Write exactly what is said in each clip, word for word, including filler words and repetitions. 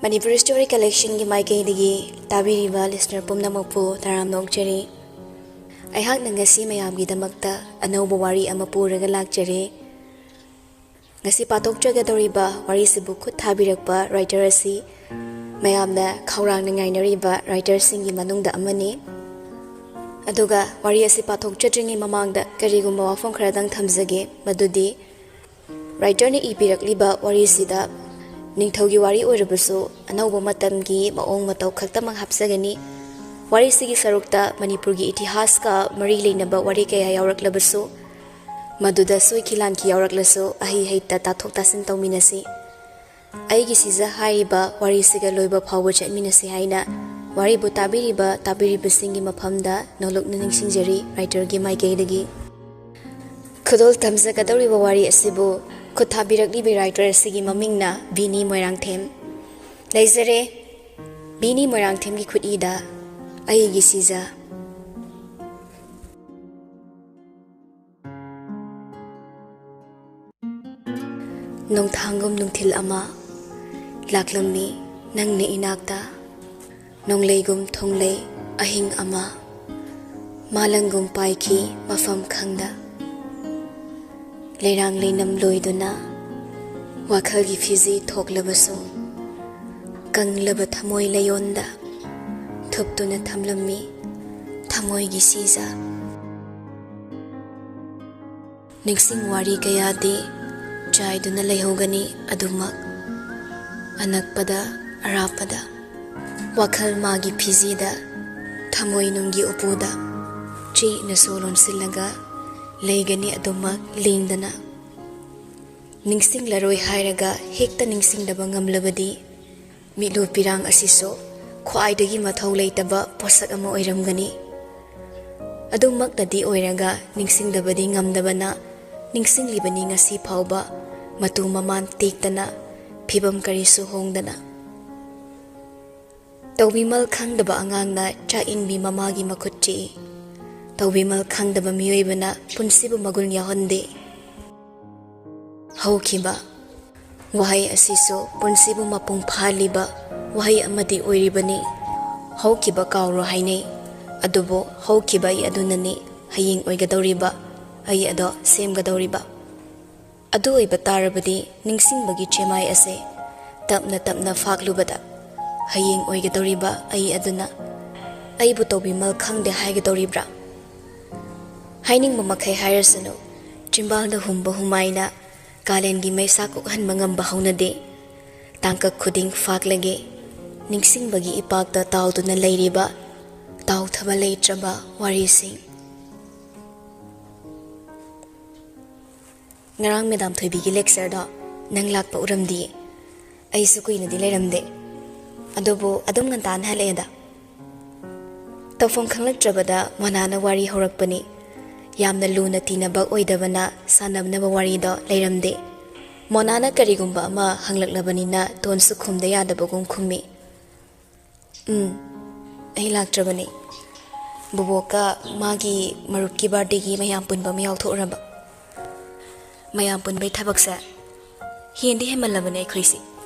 Manipur Story Collectionꯒꯤ ꯃꯥꯏꯀꯩꯗꯒꯤ ꯇꯥꯕꯤꯔꯤꯕ listener ꯄꯨꯝꯅꯃꯛꯄꯨ ꯇꯔꯥꯝꯅ ꯑꯣꯛꯆꯔꯤ꯫ ꯑꯩꯍꯥꯛꯅ ꯉꯁꯤ ꯃꯌꯥꯝꯒꯤꯗꯃꯛꯇ ꯑꯅꯧꯕ ꯋꯥꯔꯤ ꯑꯃ ꯄꯨꯔꯒ ꯂꯥꯛꯆꯔꯦ꯫ ꯉꯁꯤ ꯄꯥꯊꯣꯛꯆꯒꯗꯧꯔꯤꯕ ꯋꯥꯔꯤꯁꯤꯕꯨ ꯈꯨꯠ ꯊꯥꯕꯤꯔꯛꯄ writer ꯑꯁꯤ ꯃꯌꯥꯝꯅ ꯈꯧꯔꯥꯡꯅ ꯉꯥꯏꯅꯔꯤꯕ writerꯁꯤꯡꯒꯤ ꯃꯅꯨꯡꯗ ꯑꯃꯅꯤ꯫ ꯑꯗꯨꯒ ꯋꯥꯔꯤ ꯑꯁꯤ ꯄꯥꯊꯣꯛꯆꯗ꯭ꯔꯤꯉꯩ ꯃꯃꯥꯡꯗ ꯀꯔꯤꯒꯨꯝꯕ ꯋꯥꯐꯝ ꯈꯔꯗꯪ ꯊꯝꯖꯒꯦ, ꯃꯗꯨꯗꯤ writerꯅ ꯏꯕꯤꯔꯛꯂꯤꯕ ꯋꯥꯔꯤꯁꯤꯗ ꯅꯤꯡꯊꯧꯒꯤ ꯋꯥꯔꯤ ꯑꯣꯏꯔꯕꯁꯨ ꯑꯅꯧꯕ ꯃꯇꯝꯒꯤ ꯃꯑꯣꯡ ꯃꯇꯧ ꯈꯛꯇꯃꯛ ꯍꯥꯞꯆꯒꯅꯤ꯫ ꯋꯥꯔꯤꯁꯤꯒꯤ ꯁꯔꯨꯛꯇ ꯃꯅꯤꯄꯨꯔꯒꯤ ꯏꯇꯤꯍꯥꯁꯀ ꯃꯔꯤ ꯂꯩꯅꯕ ꯋꯥꯔꯤ ꯀꯌꯥ ꯌꯥꯎꯔꯛꯂꯕꯁꯨ, ꯃꯗꯨꯗ ꯁꯣꯏꯈꯤ ꯂꯥꯟꯈꯤ ꯌꯥꯎꯔꯛꯂꯁꯨ ꯑꯍꯩ ꯍꯩꯇ ꯇꯥꯊꯣꯛ ꯇꯥꯁꯤꯟ ꯇꯧꯃꯤꯟꯅꯁꯤ꯫ ꯑꯩꯒꯤ ꯁꯤꯖ ꯍꯥꯏꯔꯤꯕ ꯋꯥꯔꯤꯁꯤꯒ ꯂꯣꯏꯕ ꯐꯥꯎꯕ ꯆꯠꯃꯤꯟꯅꯁꯤ ꯍꯥꯏꯅ ꯋꯥꯔꯤꯕꯨ ꯇꯥꯕꯤꯔꯤꯕ ꯇꯥꯕꯤꯔꯤꯕꯁꯤꯡꯒꯤ ꯃꯐꯝꯗ ꯅꯣꯂꯨꯛꯅ ꯅꯤꯡꯁꯤꯡꯖꯔꯤ writerꯒꯤ ꯃꯥꯏꯀꯩꯗꯒꯤ꯫ ꯈꯨꯗꯣꯜ ꯇꯝꯖꯒꯗꯧꯔꯤꯕ ꯋꯥꯔꯤ ꯑꯁꯤꯕꯨ ꯈꯨꯠ ꯊꯥꯕꯤꯔꯛꯂꯤꯕ writer ꯑꯁꯤꯒꯤ ꯃꯃꯤꯡꯅ ꯕꯤꯅꯤ ꯃꯣꯏꯔꯥꯡꯊꯦꯝ꯫ ꯂꯩꯖꯔꯦ, ꯕꯤꯅꯤ ꯃꯣꯏꯔꯥꯡꯊꯦꯝꯒꯤ ꯈꯨꯠꯏꯗ ꯑꯩꯒꯤ ꯁꯤꯖ꯫ ꯅꯣꯡꯊꯥꯡꯒꯨꯝ ꯅꯨꯡꯊꯤꯜ ꯑꯃ ꯂꯥꯛꯂꯝꯃꯤ ꯅꯪꯅ ꯏꯅꯥꯛꯇ꯫ ꯅꯣꯡꯂꯩꯒꯨꯝ ꯊꯣꯡꯂꯩ ꯑꯍꯤꯡ ꯑꯃ ꯃꯥꯂꯪꯒꯨꯝ ꯄꯥꯏꯈꯤ ꯃꯐꯝ ꯈꯪꯗ꯫ ꯂꯩꯔꯥꯡ ꯂꯩꯅꯝ ꯂꯣꯏꯗꯨꯅ ꯋꯥꯈꯜꯒꯤ ꯐꯤꯖꯤ ꯊꯣꯛꯂꯕꯁꯨ, ꯀꯪꯂꯕ ꯊꯃꯣꯏ ꯂꯩꯌꯣꯟꯗ ꯊꯨꯞꯇꯨꯅ ꯊꯝꯂꯝꯃꯤ ꯊꯃꯣꯏꯒꯤ ꯁꯤꯖ꯫ ꯅꯤꯡꯁꯤꯡ ꯋꯥꯔꯤ ꯀꯌꯥꯗꯤ ꯆꯥꯏꯗꯨꯅ ꯂꯩꯍꯧꯒꯅꯤ ꯑꯗꯨꯃꯛ꯫ ꯑꯅꯛꯄꯗ, ꯑꯔꯥꯞꯄꯗ, ꯋꯥꯈꯜ ꯃꯥꯒꯤ ꯐꯤꯖꯤꯗ, ꯊꯃꯣꯏꯅꯨꯡꯒꯤ ꯎꯄꯨꯗ ꯆꯦꯠꯅꯁꯨ ꯂꯣꯟꯁꯤꯜꯂꯒ ꯂꯩꯒꯅꯤ ꯑꯗꯨꯃꯛ ꯂꯦꯡꯗꯅ꯫ ꯅꯤꯡꯁꯤꯡꯂꯔꯣꯏ ꯍꯥꯏꯔꯒ ꯍꯦꯛꯇ ꯅꯤꯡꯁꯤꯡꯗꯕ ꯉꯝꯂꯕꯗꯤ, ꯃꯤꯠꯂꯨ ꯄꯤꯔꯥꯡ ꯑꯁꯤꯁꯨ ꯈ꯭ꯋꯥꯏꯗꯒꯤ ꯃꯊꯧ ꯂꯩꯇꯕ ꯄꯣꯠꯁꯛ ꯑꯃ ꯑꯣꯏꯔꯝꯒꯅꯤ꯫ ꯑꯗꯨꯃꯛꯇꯗꯤ ꯑꯣꯏꯔꯒ ꯅꯤꯡꯁꯤꯡꯗꯕꯗꯤ ꯉꯝꯗꯕꯅ ꯅꯤꯡꯁꯤꯡꯂꯤꯕꯅꯤ ꯉꯁꯤ ꯐꯥꯎꯕ, ꯃꯇꯨ ꯃꯃꯥꯟ ꯇꯦꯛꯇꯅ, ꯐꯤꯕꯝ ꯀꯔꯤꯁꯨ ꯍꯣꯡꯗꯅ꯫ ꯇꯧꯕꯤꯃꯜ ꯈꯪꯗꯕ ꯑꯉꯥꯡꯅ ꯆꯥꯛ ꯏꯟꯕꯤ ꯃꯃꯥꯒꯤ ꯃꯈꯨꯠ ꯆꯤꯛꯏ꯫ ꯇꯧꯕꯤꯃꯜ ꯈꯪꯗꯕ ꯃꯤꯑꯣꯏꯕꯅ ꯄꯨꯟꯁꯤꯕꯨ ꯃꯒꯨꯟ ꯌꯥꯎꯍꯟꯗꯦ꯫ ꯍꯧꯈꯤꯕ꯫ ꯋꯥꯍꯩ ꯑꯁꯤꯁꯨ ꯄꯨꯟꯁꯤꯕꯨ ꯃꯄꯨꯡ ꯐꯥꯍꯜꯂꯤꯕ ꯋꯥꯍꯩ ꯑꯃꯗꯤ ꯑꯣꯏꯔꯤꯕꯅꯤ꯫ ꯍꯧꯈꯤꯕ ꯀꯥꯎꯔꯣ ꯍꯥꯏꯅꯩ, ꯑꯗꯨꯕꯨ ꯍꯧꯈꯤꯕ ꯑꯩ ꯑꯗꯨꯅꯅꯤ ꯍꯌꯦꯡ ꯑꯣꯏꯒꯗꯧꯔꯤꯕ, ꯑꯩ ꯑꯗꯣ ꯁꯦꯝꯒꯗꯧꯔꯤꯕ꯫ ꯑꯗꯨ ꯑꯣꯏꯕ ꯇꯥꯔꯕꯗꯤ ꯅꯤꯡꯁꯤꯡꯕꯒꯤ ꯆꯦꯃꯥꯏ ꯑꯁꯦ ꯇꯞꯅ ꯇꯞꯅ ꯐꯥꯛꯂꯨꯕꯗ ꯍꯌꯦꯡ ꯑꯣꯏꯒꯗꯧꯔꯤꯕ ꯑꯩ ꯑꯗꯨꯅ ꯑꯩꯕꯨ ꯇꯧꯕꯤꯃꯜ ꯈꯪꯗꯦ ꯍꯥꯏꯒꯗꯧꯔꯤꯕ꯭ꯔꯥ? ꯍꯥꯏꯅꯤꯡꯕ ꯃꯈꯩ ꯍꯥꯏꯔꯁꯅꯨ, ꯆꯤꯝꯕꯥꯜꯗ ꯍꯨꯝꯕ ꯍꯨꯃꯥꯏꯅ ꯀꯥꯂꯦꯟꯒꯤ ꯃꯩꯁꯥ ꯀꯣꯛꯍꯟꯕ ꯉꯝꯕ ꯍꯧꯅꯗꯦ꯫ ꯇꯥꯡꯀꯛ ꯈꯨꯗꯤꯡ ꯐꯥꯛꯂꯒꯦ ꯅꯤꯡꯁꯤꯡꯕꯒꯤ ꯏꯄꯥꯛꯇ ꯇꯥꯎꯗꯨꯅ ꯂꯩꯔꯤꯕ ꯇꯥꯎꯊꯕ ꯂꯩꯇ꯭ꯔꯕ ꯋꯥꯔꯤꯁꯤꯡ꯫ ꯉꯔꯥꯡ ꯃꯦꯗꯥꯝ ꯊꯣꯏꯕꯤꯒꯤ lecture ꯗꯣ ꯅꯪ ꯂꯥꯛꯄ ꯎꯔꯝꯗꯤꯌꯦ꯫ ꯑꯩꯁꯨ ꯀꯨꯏꯅꯗꯤ ꯂꯩꯔꯝꯗꯦ, ꯑꯗꯨꯕꯨ ꯑꯗꯨꯝ ꯉꯟꯇꯥꯅ ꯍꯜꯂꯛꯑꯦꯗ꯫ ꯇꯧꯐꯝ ꯈꯪꯂꯛꯇ꯭ꯔꯕꯗ ꯃꯣꯅꯥꯅ ꯋꯥꯔꯤ ꯍꯧꯔꯛꯄꯅꯤ꯫ ꯌꯥꯝꯅ ꯂꯨꯅ ꯇꯤꯟꯅꯕ ꯑꯣꯏꯗꯕꯅ ꯁꯥꯟꯅꯅꯕ ꯋꯥꯔꯤꯗꯣ ꯂꯩꯔꯝꯗꯦ꯫ ꯃꯣꯅꯥꯅ ꯀꯔꯤꯒꯨꯝꯕ ꯑꯃ ꯍꯪꯂꯛꯂꯕꯅꯤꯅ ꯇꯣꯟꯁꯨ ꯈꯨꯝꯗ ꯌꯥꯗꯕꯒꯨꯝ ꯈꯨꯝꯃꯤ꯫ "ꯎꯝ, ꯑꯩ ꯂꯥꯛꯇ꯭ꯔꯕꯅꯤ꯫ ꯕꯣꯕꯣꯛꯀ ꯃꯥꯒꯤ ꯃꯔꯨꯞꯀꯤ birthday ꯒꯤ ꯃꯌꯥꯝ ꯄꯨꯟꯕ ꯑꯃ ꯌꯥꯎꯊꯣꯛꯎꯔꯕ꯫ ꯃꯌꯥꯝ ꯄꯨꯟꯕꯩ ꯊꯕꯛꯁꯦ ꯍꯦꯟꯗꯤ ꯍꯦꯟꯃꯜꯂꯕꯅꯦ ꯑꯩꯈꯣꯏꯁꯦ꯫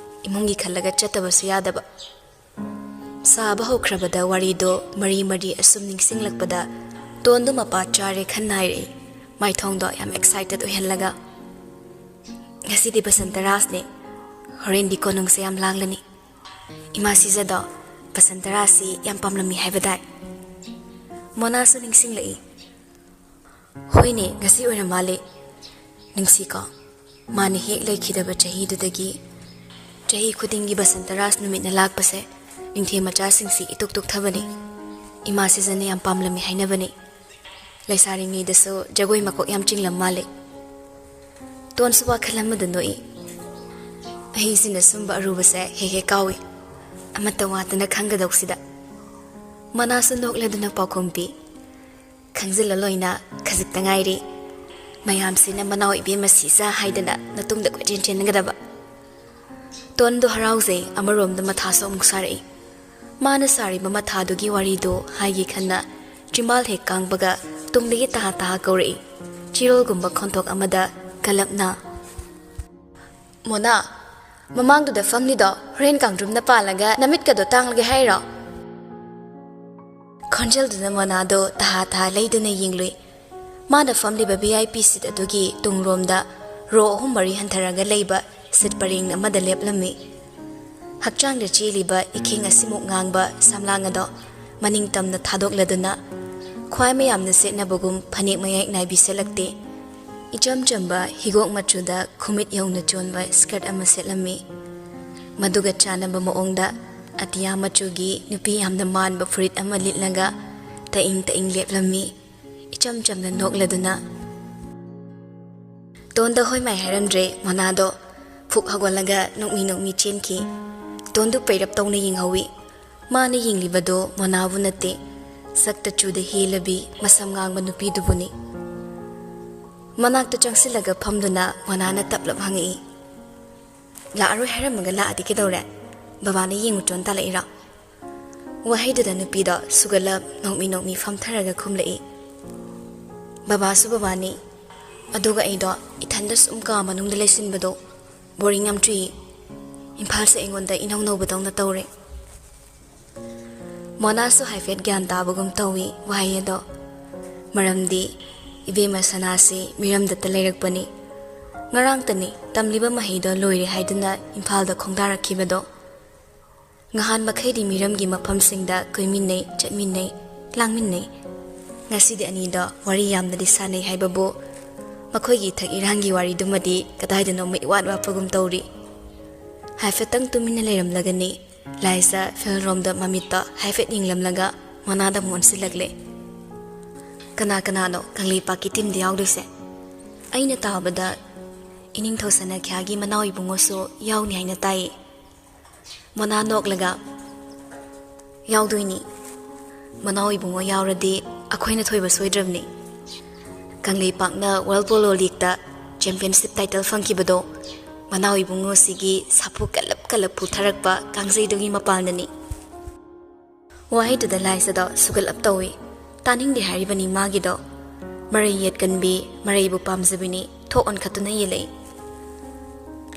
ꯏꯃꯨꯡꯒꯤ ꯈꯜꯂꯒ ꯆꯠꯇꯕꯁꯨ ꯌꯥꯗꯕ꯫" ꯁꯥꯕ ꯍꯧꯈ꯭ꯔꯕꯗ ꯋꯥꯔꯤꯗꯣ ꯃꯔꯤ ꯃꯔꯤ ꯑꯁꯨꯝ ꯅꯤꯡꯁꯤꯡꯂꯛꯄꯗ ꯇꯣꯟꯗꯨ ꯃꯄꯥ ꯆꯥꯔꯦ ꯈꯟ ꯍꯥꯏꯔꯛꯏ, ꯃꯥꯏꯊꯣꯡꯗꯣ ꯌꯥꯝ excited ꯑꯣꯏꯍꯜꯂꯒ꯫ "ꯉꯁꯤꯗꯤ ꯕꯁꯟꯇ ꯔꯥꯁꯅꯦ, ꯍꯣꯔꯦꯟꯗꯤ ꯀꯣꯅꯨꯡꯁꯦ ꯌꯥꯝ ꯂꯥꯡꯂꯅꯤ꯫ ꯏꯃꯥ ꯁꯤꯖꯗꯣ ꯕꯁꯟꯇ ꯔꯥꯁꯁꯤ ꯌꯥꯝ ꯄꯥꯝꯂꯝꯃꯤ ꯍꯥꯏꯕ ꯇꯥꯏ꯫" ꯃꯣꯅꯥꯁꯨ ꯅꯤꯡꯁꯤꯡꯂꯛꯏ꯫ "ꯍꯣꯏꯅꯦ, ꯉꯁꯤ ꯑꯣꯏꯔ ꯃꯥꯜꯂꯦ꯫ ꯅꯨꯡꯁꯤꯀꯣ, ꯃꯥꯅ ꯍꯦꯛ ꯂꯩꯈꯤꯗꯕ ꯆꯍꯤꯗꯨꯗꯒꯤ ꯆꯍꯤ ꯈꯨꯗꯤꯡꯒꯤ ꯕꯁꯟꯇ ꯔꯥꯁ ꯅꯨꯃꯤꯠꯅ ꯂꯥꯛꯄꯁꯦ ꯅꯤꯡꯊꯦꯝ ꯃꯆꯥꯁꯤꯡꯁꯤ ꯏꯇꯨꯛ ꯇꯨꯛꯊꯕꯅꯤ꯫ ꯏꯃꯥ ꯁꯤꯖꯅ ꯌꯥꯝ ꯄꯥꯝꯂꯝꯃꯤ ꯍꯥꯏꯅꯕꯅꯤ꯫ ꯂꯩꯁꯥꯔꯤꯉꯩꯗꯁꯨ ꯖꯒꯣꯏ ꯃꯀꯣꯛ ꯌꯥꯝ ꯆꯤꯡꯂꯝ ꯃꯥꯜꯂꯦ꯫" ꯇꯣꯟꯁꯨ ꯋꯥꯈꯜ ꯑꯃꯗ ꯅꯣꯛꯏ꯫ "ꯑꯩꯁꯤꯅ ꯁꯨꯝꯕ ꯑꯔꯨꯕꯁꯦ ꯍꯦꯛ ꯍꯦꯛ ꯀꯥꯎꯏ꯫ ꯑꯃꯠꯇ ꯋꯥꯠꯇꯅ ꯈꯪꯒꯗꯧꯁꯤꯗ꯫ ꯃꯣꯅꯥꯁꯨ ꯅꯣꯛꯂꯗꯨꯅ ꯄꯥꯎꯈꯨꯝ ꯄꯤ꯫ ꯈꯪꯖꯤꯜꯂ ꯂꯣꯏꯅ, ꯈꯖꯤꯛꯇ ꯉꯥꯏꯔꯤ꯫ ꯃꯌꯥꯝꯁꯤꯅ ꯃꯅꯥꯎ ꯏꯕꯦꯝꯃ ꯁꯤꯖ ꯍꯥꯏꯗꯅ ꯅꯇꯨꯡꯗ ꯀꯣꯏꯆꯦꯟ ꯆꯦꯟꯒꯗꯕ꯫ ꯇꯣꯟꯗꯣ ꯍꯔꯥꯎꯖꯩ, ꯑꯃꯔꯣꯝꯗ ꯃꯊꯥꯁꯨ ꯑꯃꯨꯛ ꯁꯥꯔꯛꯏ꯫ ꯃꯥꯅ ꯁꯥꯔꯤꯕ ꯃꯊꯥꯗꯨꯒꯤ ꯋꯥꯔꯤꯗꯨ ꯍꯥꯏꯒꯦ ꯈꯟꯅ ꯆꯤꯝꯕꯥꯜ ꯍꯦꯛ ꯀꯥꯡꯕꯒ ꯇꯨꯡꯗꯒꯤ ꯇꯍꯥ ꯇꯍꯥ ꯀꯧꯔꯛꯏ꯫ ꯆꯤꯔꯣꯜꯒꯨꯝꯕ ꯈꯣꯟꯊꯣꯛ ꯑꯃꯗ ꯀꯜꯂꯞꯅ, "ꯃꯣꯅꯥ, ꯃꯃꯥꯡꯗꯨꯗ ꯐꯝꯂꯤꯗꯣ ꯍꯣꯔꯦꯟ ꯀꯥꯡꯗ꯭ꯔꯨꯝꯅ ꯄꯥꯜꯂꯒ ꯅꯃꯤꯠꯀꯗꯣ ꯇꯥꯡꯂꯒꯦ ꯍꯥꯏꯔꯣ?" ꯈꯣꯟꯖꯦꯜꯗꯨꯅ ꯃꯣꯅꯥꯗꯣ ꯇꯍꯥ ꯇꯍꯥ ꯂꯩꯗꯨꯅ ꯌꯦꯡꯂꯨꯏ꯫ ꯃꯥꯅ ꯐꯝꯂꯤꯕ ꯚꯤ ꯑꯥꯏ ꯄꯤ ꯁꯤꯠ ꯑꯗꯨꯒꯤ ꯇꯨꯡꯂꯣꯝꯗ ꯔꯣ ꯑꯍꯨꯝ ꯃꯔꯤ ꯍꯟꯊꯔꯒ ꯂꯩꯕ ꯁꯤꯠ ꯄꯔꯦꯡ ꯑꯃꯗ ꯂꯦꯞꯂꯝꯃꯤ꯫ ꯍꯛꯆꯥꯡꯗ ꯆꯦꯜꯂꯤꯕ ꯏꯈꯦꯡ ꯑꯁꯤꯃꯨꯛ ꯉꯥꯡꯕ ꯁꯝꯂꯥꯡ ꯑꯗꯣ ꯃꯅꯤꯡ ꯇꯝꯅ ꯊꯥꯗꯣꯛꯂꯗꯨꯅ, ꯈ꯭ꯋꯥꯏ ꯃꯌꯥꯝꯅ ꯁꯦꯠꯅꯕꯒꯨꯝ ꯐꯅꯦꯛ ꯃꯌꯦꯛ ꯅꯥꯏꯕꯤ ꯁꯦꯠꯂꯛꯇꯦ꯫ ꯏꯆꯝ ꯆꯝꯕ ꯍꯤꯒꯣꯛ ꯃꯆꯨꯗ ꯈꯨꯃꯤꯠ ꯌꯧꯅ ꯆꯣꯟꯕ ꯁ꯭ꯀꯔꯠ ꯑꯃ ꯁꯦꯠꯂꯝꯃꯤ꯫ ꯃꯗꯨꯒ ꯆꯥꯟꯅꯕ ꯃꯑꯣꯡꯗ ꯑꯇꯤꯌꯥ ꯃꯆꯨꯒꯤ ꯅꯨꯄꯤ ꯌꯥꯝꯅ ꯃꯥꯟꯕ ꯐꯨꯔꯤꯠ ꯑꯃ ꯂꯤꯠꯂꯒ ꯇꯛꯏꯪ ꯇꯛꯏꯪ ꯂꯦꯞꯂꯝꯃꯤ꯫ ꯏꯆꯝ ꯆꯝꯅ ꯅꯣꯛꯂꯗꯨꯅ꯫ ꯇꯣꯟꯗ ꯍꯣꯏ ꯃꯥꯏ ꯍꯥꯏꯔꯝꯗ꯭ꯔꯦ, ꯃꯣꯅꯥꯗꯣ ꯐꯨꯛ ꯍꯧꯒꯠꯂꯒ ꯅꯣꯛꯃꯤ ꯅꯣꯛꯃꯤ ꯆꯦꯟꯈꯤ꯫ ꯇꯣꯟꯗꯨ ꯄꯩꯔꯞ ꯇꯧꯅ ꯌꯦꯡꯍꯧꯏ꯫ ꯃꯥꯅ ꯌꯦꯡꯂꯤꯕꯗꯣ ꯃꯣꯅꯥꯕꯨ ꯅꯠꯇꯦ, ꯁꯛꯇ ꯆꯨꯗ ꯍꯦꯜꯂꯕꯤ ꯃꯁꯝ ꯉꯥꯡꯕ ꯅꯨꯄꯤꯗꯨꯕꯨꯅꯤ꯫ ꯃꯅꯥꯛꯇ ꯆꯪꯁꯤꯜꯂꯒ ꯐꯝꯗꯨꯅ ꯃꯣꯅꯥꯅ ꯇꯞꯂꯞ ꯍꯪꯉꯛꯏ, "ꯂꯥꯛꯑꯔꯣꯏ ꯍꯥꯏꯔꯝꯃꯒ ꯂꯥꯛꯑꯗꯤ ꯀꯩꯗꯧꯔꯦ? ꯕꯕꯥꯅ ꯌꯦꯡꯉꯨꯆꯣꯅ ꯇꯥꯜꯂꯛꯏꯔꯣ?" ꯋꯥꯍꯩꯗꯨꯗ ꯅꯨꯄꯤꯗꯣ ꯁꯨꯒꯠꯂꯞ ꯅꯣꯛꯃꯤ ꯅꯣꯛꯃꯤ ꯐꯝꯊꯔꯒ ꯈꯨꯝꯂꯛꯏ, "ꯕꯕꯥꯁꯨ ꯕꯕꯥꯅꯤ, ꯑꯗꯨꯒ ꯑꯩꯗꯣ ꯏꯊꯟꯗ ꯁꯨꯝ ꯀꯥ ꯃꯅꯨꯡꯗ ꯂꯩꯁꯤꯟꯕꯗꯣ ꯕꯣꯔꯤꯡ ꯌꯥꯝ ꯆꯨꯏ꯫ ꯏꯝꯐꯥꯜꯁꯦ ꯑꯩꯉꯣꯟꯗ ꯏꯅꯧ ꯅꯧꯕꯗꯧꯅ ꯇꯧꯔꯦ꯫" ꯃꯣꯅꯥꯁꯨ ꯍꯥꯏꯐꯦꯠ ꯒ꯭ꯌꯥꯟ ꯇꯥꯕꯒꯨꯝ ꯇꯧꯏ ꯋꯥꯍꯩ ꯑꯗꯣ꯫ ꯃꯔꯝꯗꯤ ꯏꯕꯦꯝꯃ ꯁꯅꯥꯁꯤ ꯃꯤꯔꯝꯗꯇ ꯂꯩꯔꯛꯄꯅꯤ꯫ ꯉꯔꯥꯡꯇꯅꯤ ꯇꯝꯂꯤꯕ ꯃꯍꯩꯗꯣ ꯂꯣꯏꯔꯦ ꯍꯥꯏꯗꯨꯅ ꯏꯝꯐꯥꯜꯗ ꯈꯣꯡꯗꯥꯔꯛꯈꯤꯕꯗꯣ꯫ ꯉꯍꯥꯟ ꯃꯈꯩꯗꯤ ꯃꯤꯔꯝꯒꯤ ꯃꯐꯝꯁꯤꯡꯗ ꯀꯣꯏꯃꯤꯟꯅꯩ, ꯆꯠꯃꯤꯟꯅꯩ, ꯂꯥꯡꯃꯤꯟꯅꯩ꯫ ꯉꯁꯤꯗꯤ ꯑꯅꯤꯗꯣ ꯋꯥꯔꯤ ꯌꯥꯝꯅꯗꯤ ꯁꯥꯟꯅꯩ ꯍꯥꯏꯕꯕꯨ, ꯃꯈꯣꯏꯒꯤ ꯏꯊꯛ ꯏꯔꯥꯡꯒꯤ ꯋꯥꯔꯤꯗꯨꯃꯗꯤ ꯀꯗꯥꯏꯗꯅꯣꯃ ꯏꯋꯥꯠ ꯋꯥꯠꯄꯒꯨꯝ ꯇꯧꯔꯤ꯫ ꯍꯥꯏꯐꯦꯠꯇꯪ ꯇꯨꯃꯤꯟꯅ ꯂꯩꯔꯝꯂꯒꯅꯤ ꯂꯥꯏꯖꯥ ꯐꯤꯜꯔꯣꯝꯗ ꯃꯃꯤꯠꯇꯣ ꯍꯥꯏꯐꯦꯠ ꯌꯦꯡꯂꯝꯂꯒ ꯃꯣꯅꯥꯗ ꯑꯃꯨꯛ ꯑꯣꯟꯁꯤꯜꯂꯛꯂꯦ꯫ "ꯀꯅꯥ ꯀꯅꯥꯅꯣ ꯀꯪꯂꯩꯄꯥꯛꯀꯤ ꯇꯤꯝꯗ ꯌꯥꯎꯗꯣꯏꯁꯦ? ꯑꯩꯅ ꯇꯥꯕꯗ ꯏꯅꯤꯡꯊꯧ ꯁꯅꯥꯈ꯭ꯌꯥꯒꯤ ꯃꯅꯥꯎ ꯏꯕꯨꯡꯉꯣꯁꯨ ꯌꯥꯎꯅꯤ ꯍꯥꯏꯅ ꯇꯥꯏꯌꯦ꯫" ꯃꯣꯅꯥ ꯅꯣꯛꯂꯒ, "ꯌꯥꯎꯗꯣꯏꯅꯤ꯫ ꯃꯅꯥꯎ ꯏꯕꯨꯡꯉꯣ ꯌꯥꯎꯔꯗꯤ ꯑꯩꯈꯣꯏꯅ ꯊꯣꯏꯕ ꯁꯣꯏꯗ꯭ꯔꯕꯅꯤ꯫ ꯀꯪꯂꯩꯄꯥꯛꯅ World Polo Leagueꯇ championship title ꯐꯪꯈꯤꯕꯗꯣ ꯃꯅꯥꯎ ꯏꯕꯨꯡꯉꯣꯁꯤꯒꯤ ꯁꯥꯐꯨ ꯀꯜꯂꯞ ꯀꯜꯂꯞ ꯄꯨꯊꯔꯛꯄ ꯀꯥꯡꯖꯩꯗꯨꯒꯤ ꯃꯄꯥꯜꯅꯅꯤ"꯫ ꯋꯥꯍꯩꯗꯨꯗ ꯂꯥꯏꯁꯗꯣ ꯁꯨꯒꯠꯂꯞ ꯇꯧꯏ꯫ ꯇꯥꯅꯤꯡꯗꯦ ꯍꯥꯏꯔꯤꯕꯅꯤ ꯃꯥꯒꯤꯗꯣ꯫ ꯃꯔꯩ ꯌꯦꯠꯀꯟꯕꯤ, ꯃꯔꯩꯕꯨ ꯄꯥꯝꯖꯕꯤꯅꯤ, ꯊꯣꯛ ꯑꯣꯟꯈꯠꯇꯨꯅ ꯌꯦꯜꯂꯛꯏ꯫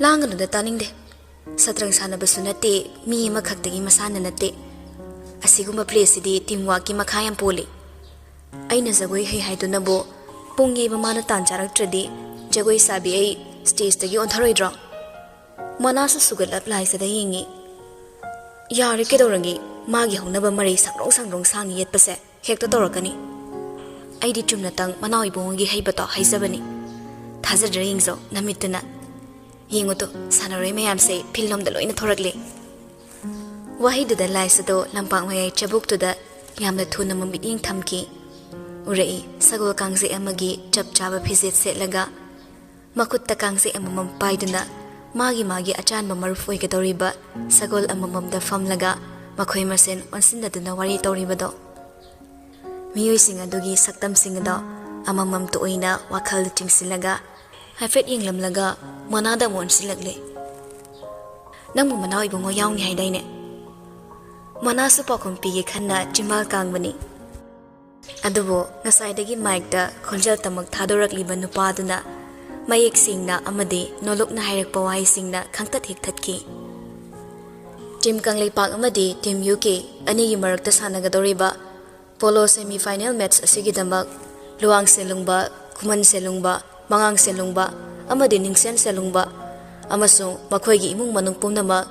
"ꯂꯥꯡꯒꯅꯨꯗ, ꯇꯥꯅꯤꯡꯗꯦ꯫ ꯁꯠꯇ꯭ꯔꯪ ꯁꯥꯟꯅꯕꯁꯨ ꯅꯠꯇꯦ, ꯃꯤ ꯑꯃꯈꯛꯇꯒꯤ ꯃꯁꯥꯟꯅ ꯅꯠꯇꯦ꯫ ꯑꯁꯤꯒꯨꯝꯕ playꯁꯤꯗꯤ team workꯀꯤ ꯃꯈꯥ ꯌꯥꯝ ꯄꯣꯜꯂꯤ꯫ ꯑꯩꯅ ꯖꯒꯣꯏ ꯍꯩ ꯍꯥꯏꯗꯨꯅꯕꯨ ꯄꯨꯡ ꯌꯩꯕ ꯃꯥꯅ ꯇꯥꯟ ꯆꯥꯔꯛꯇ꯭ꯔꯗꯤ ꯖꯒꯣꯏ ꯁꯥꯕꯤ ꯑꯩ stageꯇꯒꯤ ꯑꯣꯟꯊꯔꯣꯏꯗ꯭ꯔꯣ?" ꯃꯣꯅꯥꯁꯨ ꯁꯨꯒꯠꯂꯞ ꯂꯥꯏꯁꯗ ꯌꯦꯡꯉꯤ꯫ "ꯌꯥꯔꯦ, ꯀꯩꯗꯧꯔꯒꯦ? ꯃꯥꯒꯤ ꯍꯧꯅꯕ ꯃꯔꯩ ꯁꯪꯗ꯭ꯔꯣꯡ ꯁꯪꯗ꯭ꯔꯣꯡ ꯁꯥꯡꯅ ꯌꯦꯠꯄꯁꯦ ꯍꯦꯛꯇ ꯇꯧꯔꯛꯀꯅꯤ꯫ ꯑꯩꯗꯤ ꯆꯨꯝꯅꯇꯪ ꯃꯅꯥꯎ ꯏꯕꯨꯡꯉꯣꯒꯤ ꯍꯩꯕꯗꯣ ꯍꯩꯖꯕꯅꯤ꯫ ꯊꯥꯖꯗ꯭ꯔ ꯌꯦꯡꯖꯧ ꯅꯃꯤꯠꯇꯨꯅ꯫ ꯌꯦꯡꯉꯨ ꯇꯨ, ꯁꯥꯟꯅꯔꯣꯏ ꯃꯌꯥꯝꯁꯦ field ꯂꯣꯝꯗ ꯂꯣꯏꯅ ꯊꯣꯔꯛꯂꯦ"꯫ ꯋꯥꯍꯩꯗꯨꯗ ꯂꯥꯏꯁꯗꯣ ꯂꯝꯄꯥꯛ ꯃꯌꯥꯏ ꯆꯕꯨꯛꯇꯨꯗ ꯌꯥꯝꯅ ꯊꯨꯅ ꯃꯃꯤꯠꯌꯦꯡ ꯊꯝꯈꯤ꯫ ꯎꯔꯛꯏ, ꯁꯒꯣꯜ ꯀꯥꯡꯖꯩ ꯑꯃꯒꯤ ꯆꯞ ꯆꯥꯕ ꯐꯤꯖꯦꯠ ꯁꯦꯠꯂꯒ, ꯃꯈꯨꯠꯇ ꯀꯥꯡꯖꯩ ꯑꯃꯃꯝ ꯄꯥꯏꯗꯨꯅ, ꯃꯥꯒꯤ ꯃꯥꯒꯤ ꯑꯆꯥꯟꯕ ꯃꯔꯨꯞ ꯑꯣꯏꯒꯗꯧꯔꯤꯕ ꯁꯒꯣꯜ ꯑꯃꯃꯝꯗ ꯐꯝꯂꯒ ꯃꯈꯣꯏ ꯃꯁꯦꯟ ꯑꯣꯟꯁꯤꯟꯅꯗꯨꯅ ꯋꯥꯔꯤ ꯇꯧꯔꯤꯕꯗꯣ꯫ ꯃꯤꯑꯣꯏꯁꯤꯡ ꯑꯗꯨꯒꯤ ꯁꯛꯇꯝꯁꯤꯡ ꯑꯗꯣ ꯑꯃꯃꯝꯇ ꯑꯣꯏꯅ ꯋꯥꯈꯜꯗ ꯆꯤꯡꯁꯤꯜꯂꯒ ꯍꯥꯏꯐꯦꯠ ꯌꯦꯡꯂꯝꯂꯒ ꯃꯣꯅꯥꯗ ꯑꯃꯨꯛ ꯑꯣꯟꯁꯤꯜꯂꯛꯂꯦ꯫ "ꯅꯪꯕꯨ ꯃꯅꯥꯎ ꯏꯕꯨꯡꯉꯣ ꯌꯥꯎꯅꯤ ꯍꯥꯏꯗꯥꯏꯅꯦ?" ꯃꯣꯅꯥꯁꯨ ꯄꯥꯎꯈꯨꯝ ꯄꯤꯒꯦ ꯈꯟꯅ ꯆꯤꯝꯕꯥꯜ ꯀꯥꯡꯕꯅꯤ꯫ ꯑꯗꯨꯕꯨ ꯉꯁꯥꯏꯗꯒꯤ mikeꯇ ꯈꯣꯟꯖꯦꯜ ꯇꯃꯛ ꯊꯥꯗꯣꯔꯛꯂꯤꯕ ꯅꯨꯄꯥꯗꯨꯅ ꯃꯌꯦꯛ ꯁꯦꯡꯅ ꯑꯃꯗꯤ ꯅꯣꯂꯨꯛꯅ ꯍꯥꯏꯔꯛꯄ ꯋꯥꯍꯩꯁꯤꯡꯅ ꯈꯪꯇꯠ ꯍꯦꯛ ꯊꯠꯈꯤ꯫ Team ꯀꯪꯂꯩꯄꯥꯛ ꯑꯃꯗꯤ Team UK ꯑꯅꯤꯒꯤ ꯃꯔꯛꯇ ꯁꯥꯟꯅꯒꯗꯧꯔꯤꯕ polo semi final match ꯑꯁꯤꯒꯤꯗꯃꯛ ꯂꯨꯋꯥꯡ ꯁꯦꯂꯨꯡꯕ, ꯈꯨꯃꯟ ꯁꯦꯂꯨꯡꯕ, ꯃꯉꯥꯡ ꯁꯦꯂꯨꯡꯕ ꯑꯃꯗꯤ ꯅꯤꯡꯁꯦꯟ ꯁꯦꯂꯨꯡꯕ ꯑꯃꯁꯨꯡ ꯃꯈꯣꯏꯒꯤ ꯏꯃꯨꯡ ꯃꯅꯨꯡ ꯄꯨꯝꯅꯃꯛ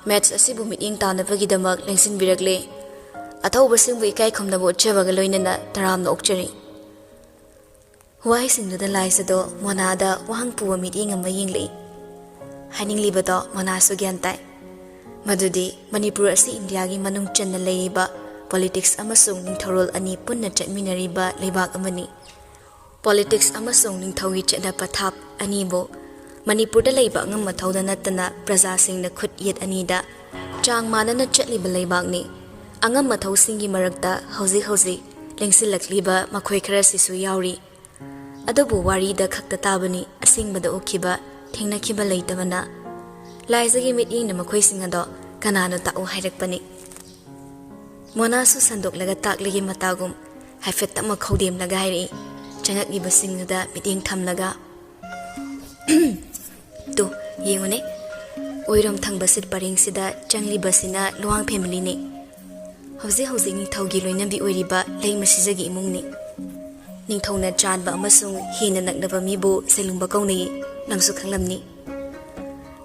match ꯑꯁꯤꯕꯨ ꯃꯤꯠꯌꯦꯡ ꯇꯥꯅꯕꯒꯤꯗꯃꯛ ꯂꯦꯡꯁꯤꯟꯕꯤꯔꯛꯂꯦ꯫ ꯑꯊꯧꯕꯁꯤꯡꯕꯨ ꯏꯀꯥꯏ ꯈꯨꯝꯅꯕ ꯎꯠꯆꯕꯒ ꯂꯣꯏꯅꯅ ꯇꯔꯥꯝꯅ ꯑꯣꯛꯆꯔꯤ꯫ ꯋꯥꯍꯩꯁꯤꯡꯗꯨꯗ ꯂꯥꯏꯁꯗꯣ ꯃꯣꯅꯥꯗ ꯋꯥꯍꯪ ꯄꯨꯕ ꯃꯤꯠꯌꯦꯡ ꯑꯃ ꯌꯦꯡꯂꯛꯏ꯫ ꯍꯥꯏꯅꯤꯡꯂꯤꯕꯗꯣ ꯃꯣꯅꯥꯁꯨ ꯒ꯭ꯌꯥꯟ ꯇꯥꯏ꯫ ꯃꯗꯨꯗꯤ ꯃꯅꯤꯄꯨꯔ ꯑꯁꯤ ꯏꯟꯗꯤꯌꯥꯒꯤ ꯃꯅꯨꯡ ꯆꯟꯅ ꯂꯩꯔꯤꯕ politics ꯑꯃꯁꯨꯡ ꯅꯤꯡꯊꯧꯔꯣꯜ ꯑꯅꯤ ꯄꯨꯟꯅ ꯆꯠꯃꯤꯟꯅꯔꯤꯕ ꯂꯩꯕꯥꯛ ꯑꯃꯅꯤ꯫ Politics ꯑꯃꯁꯨꯡ ꯅꯤꯡꯊꯧꯒꯤ ꯆꯠꯅ ꯄꯊꯥꯞ ꯑꯅꯤꯕꯨ ꯃꯅꯤꯄꯨꯔꯗ ꯂꯩꯕ ꯑꯉꯝ ꯑꯊꯧꯗ ꯅꯠꯇꯅ ꯄ꯭ꯔꯖꯥꯁꯤꯡꯅ ꯈꯨꯠ ꯌꯦꯠ ꯑꯅꯤꯗ ꯆꯥꯡ ꯃꯥꯟꯅꯅ ꯆꯠꯂꯤꯕ ꯂꯩꯕꯥꯛꯅꯤ꯫ ꯑꯉꯝ ꯑꯊꯧꯁꯤꯡꯒꯤ ꯃꯔꯛꯇ ꯍꯧꯖꯤꯛ ꯍꯧꯖꯤꯛ ꯂꯦꯡꯁꯤꯜꯂꯛꯂꯤꯕ ꯃꯈꯣꯏ ꯈꯔꯁꯤꯁꯨ ꯌꯥꯎꯔꯤ꯫ ꯑꯗꯨꯕꯨ ꯋꯥꯔꯤꯗ ꯈꯛꯇ ꯇꯥꯕꯅꯤ, ꯑꯁꯦꯡꯕꯗ ꯎꯈꯤꯕ, ꯊꯦꯡꯅꯈꯤꯕ ꯂꯩꯇꯕꯅ꯫ ꯂꯥꯏꯖꯒꯤ ꯃꯤꯠꯌꯦꯡꯅ ꯃꯈꯣꯏꯁꯤꯡ ꯑꯗꯣ ꯀꯅꯥꯅꯣ ꯇꯥꯛꯎ ꯍꯥꯏꯔꯛꯄꯅꯤ꯫ ꯃꯣꯅꯥꯁꯨ ꯁꯟꯗꯣꯛꯂꯒ ꯇꯥꯛꯂꯤꯒꯤ ꯃꯇꯥꯒꯨꯝ ꯍꯥꯏꯐꯦꯠ ꯇꯞꯅ ꯈꯧꯗꯦꯝꯂꯒ ꯍꯥꯏꯔꯛꯏ, ꯆꯪꯉꯛꯂꯤꯕꯁꯤꯡꯗꯨꯗ ꯃꯤꯠꯌꯦꯡ ꯊꯝꯂꯒ꯫ ꯇꯨ, ꯌꯦꯡꯉꯨꯅꯦ, ꯑꯣꯏꯔꯣꯝ ꯊꯪꯕ ꯁꯤꯠ ꯄꯔꯦꯡꯁꯤꯗ ꯆꯪꯂꯤꯕꯁꯤꯅ ꯂꯨꯋꯥꯡ ꯐꯦꯃꯤꯂꯤꯅꯤ꯫ ꯍꯧꯖꯤꯛ ꯍꯧꯖꯤꯛ ꯅꯤꯡꯊꯧꯒꯤ ꯂꯣꯏꯅꯕꯤ ꯑꯣꯏꯔꯤꯕ ꯂꯩꯃ ꯁꯤꯖꯒꯤ ꯏꯃꯨꯡꯅꯤ꯫ ꯅꯤꯡꯊꯧꯅ ꯆꯥꯟꯕ ꯑꯃꯁꯨꯡ ꯍꯦꯟꯅ ꯅꯛꯅꯕ ꯃꯤꯕꯨ ꯁꯦꯂꯨꯡꯕ ꯀꯧꯅꯩ, ꯅꯪꯁꯨ ꯈꯪꯂꯝꯅꯤ꯫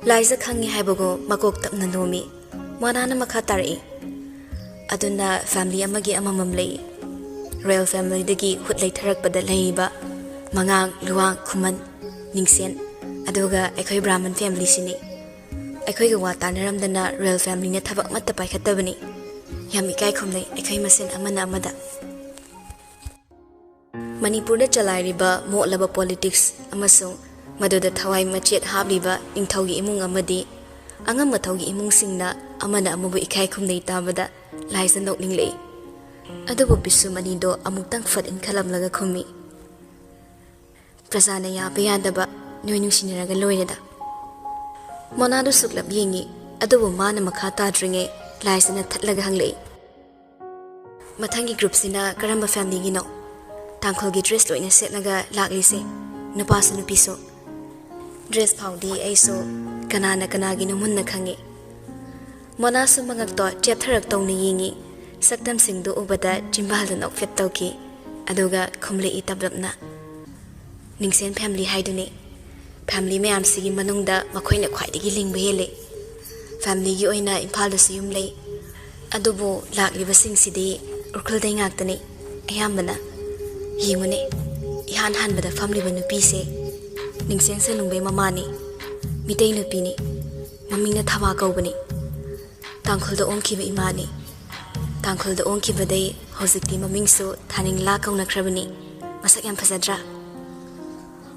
ꯂꯥꯏꯖ ꯈꯪꯉꯤ ꯍꯥꯏꯕꯒꯨꯝ ꯃꯀꯣꯛ ꯇꯞꯅ ꯅꯣꯝꯃꯤ꯫ ꯃꯣꯅꯥꯅ ꯃꯈꯥ ꯇꯥꯔꯛꯏ, ꯑꯗꯨꯅ ꯐꯦꯃꯤꯂꯤ ꯑꯃꯒꯤ ꯑꯃꯃꯝ ꯂꯩ꯫ ꯔꯣꯌꯦꯜ ꯐꯦꯃꯤꯂꯤꯗꯒꯤ ꯍꯨꯠ ꯂꯩꯊꯔꯛꯄꯗ ꯂꯩꯔꯤꯕ ꯃꯉꯥꯡ, ꯂꯨꯋꯥꯡ, ꯈꯨꯃꯟ, ꯅꯤꯡꯁꯦꯟ, ꯑꯗꯨꯒ ꯑꯩꯈꯣꯏ ꯕ꯭ꯔꯥꯍꯃꯟ ꯐꯦꯃꯤꯂꯤꯁꯤꯅꯤ꯫ ꯑꯩꯈꯣꯏꯒ ꯋꯥ ꯇꯥꯅꯔꯝꯗꯅ ꯔꯣꯌꯦꯜ ꯐꯦꯃꯤꯂꯤꯅ ꯊꯕꯛ ꯑꯃꯠꯇ ꯄꯥꯏꯈꯠꯇꯕꯅꯤ꯫ ꯌꯥꯝ ꯏꯀꯥꯏ ꯈꯨꯝꯅꯩ ꯑꯩꯈꯣꯏ ꯃꯁꯦꯟ ꯑꯃꯅ ꯑꯃꯗ꯫ ꯃꯅꯤꯄꯨꯔꯗ ꯆꯂꯥꯏꯔꯤꯕ ꯃꯣꯠꯂꯕ ꯄꯣꯂꯤꯇꯤꯛꯁ ꯑꯃꯁꯨꯡ ꯃꯗꯨꯗ ꯊꯋꯥꯏ ꯃꯆꯦꯠ ꯍꯥꯞꯂꯤꯕ ꯅꯤꯡꯊꯧꯒꯤ ꯏꯃꯨꯡ ꯑꯃꯗꯤ ꯑꯉꯝ ꯑꯊꯧꯒꯤ ꯏꯃꯨꯡꯁꯤꯡꯅ ꯑꯃꯅ ꯑꯃꯕꯨ ꯏꯀꯥꯏ ꯈꯨꯝꯅꯩ ꯇꯥꯕꯗ ꯂꯥꯏꯖ ꯅꯣꯛꯅꯤꯡꯂꯛꯏ꯫ ꯑꯗꯨꯕꯨ ꯄꯤꯁꯨꯝ ꯑꯅꯤꯗꯣ ꯑꯃꯨꯛꯇꯪ ꯐꯠ ꯏꯟꯈꯠꯂꯝꯂꯒ ꯈꯨꯝꯃꯤ, "ꯄ꯭ꯔꯖꯥꯅ ꯌꯥꯕ ꯌꯥꯗꯕ ꯅꯣꯏ ꯅꯨꯡꯁꯤꯅꯔꯒ ꯂꯣꯏꯔꯦꯗ꯫" ꯃꯣꯅꯥꯗꯨ ꯁꯨꯛꯂꯞ ꯌꯦꯡꯉꯤ, ꯑꯗꯨꯕꯨ ꯃꯥꯅ ꯃꯈꯥ ꯇꯥꯗ꯭ꯔꯤꯉꯩ ꯂꯥꯏꯖꯅ ꯊꯠꯂꯒ ꯍꯪꯂꯛꯏ, "ꯃꯊꯪꯒꯤ ꯒ꯭ꯔꯨꯞꯁꯤꯅ ꯀꯔꯝꯕ ꯐꯦꯃꯤꯂꯤꯒꯤꯅꯣ? ꯇꯥꯡꯈꯨꯜꯒꯤ ꯗ꯭ꯔꯦꯁ ꯂꯣꯏꯅ ꯁꯦꯠꯂꯒ ꯂꯥꯛꯂꯤꯁꯦ, ꯅꯨꯄꯥꯁꯨ ꯅꯨꯄꯤꯁꯨ꯫ ꯗ꯭ꯔꯦꯁ ꯐꯥꯎꯗꯤ ꯑꯩꯁꯨ ꯀꯅꯥꯅ ꯀꯅꯥꯒꯤꯅꯣ ꯃꯨꯟꯅ ꯈꯪꯉꯤ꯫" ꯃꯣꯅꯥꯁꯨ ꯃꯉꯛꯇꯣ ꯆꯦꯞꯊꯔꯛꯇꯧꯅ ꯌꯦꯡꯉꯤ꯫ ꯁꯛꯇꯝꯁꯤꯡꯗꯨ ꯎꯕꯗ ꯆꯤꯝꯕꯥꯜꯗ ꯅꯣꯛꯐꯦꯠ ꯇꯧꯈꯤ, ꯑꯗꯨꯒ ꯈꯨꯝꯂꯛꯏ ꯇꯞꯂꯞꯅ, "ꯅꯤꯡꯁꯦꯟ ꯐꯦꯃꯤꯂꯤ ꯍꯥꯏꯗꯨꯅꯤ꯫ ꯐꯦꯃꯤꯂꯤ ꯃꯌꯥꯝꯁꯤꯒꯤ ꯃꯅꯨꯡꯗ ꯃꯈꯣꯏꯅ ꯈ꯭ꯋꯥꯏꯗꯒꯤ ꯂꯤꯡꯕ ꯍꯦꯜꯂꯤ꯫ ꯐꯦꯃꯤꯂꯤꯒꯤ ꯑꯣꯏꯅ ꯏꯝꯐꯥꯜꯗꯁꯨ ꯌꯨꯝ ꯂꯩ, ꯑꯗꯨꯕꯨ ꯂꯥꯛꯂꯤꯕꯁꯤꯡꯁꯤꯗꯤ ꯎꯈ꯭ꯔꯨꯜꯗꯩ ꯉꯥꯛꯇꯅꯤ ꯑꯌꯥꯝꯕꯅ꯫ ꯌꯦꯡꯉꯨꯅꯦ, ꯏꯍꯥꯟ ꯍꯥꯟꯕꯗ ꯐꯝꯂꯤꯕ ꯅꯨꯄꯤꯁꯦ ꯅꯤꯡꯁꯦꯟ ꯁꯦꯂꯨꯡꯕꯩ ꯃꯃꯥꯅꯤ꯫ ꯃꯤꯇꯩ ꯅꯨꯄꯤꯅꯤ꯫ ꯃꯃꯤꯡꯅ ꯊꯕꯥ ꯀꯧꯕꯅꯤ꯫ ꯇꯥꯡꯈꯨꯜꯗ ꯑꯣꯟꯈꯤꯕ ꯏꯃꯥꯅꯤ꯫ ꯇꯥꯡꯈꯨꯜꯗ ꯑꯣꯟꯈꯤꯕꯗꯩ ꯍꯧꯖꯤꯛꯇꯤ ꯃꯃꯤꯡꯁꯨ ꯊꯥꯅꯤꯡꯂꯥ ꯀꯧꯅꯈ꯭ꯔꯕꯅꯤ꯫ ꯃꯁꯛ ꯌꯥꯝ ꯐꯖꯗ꯭ꯔꯥ?"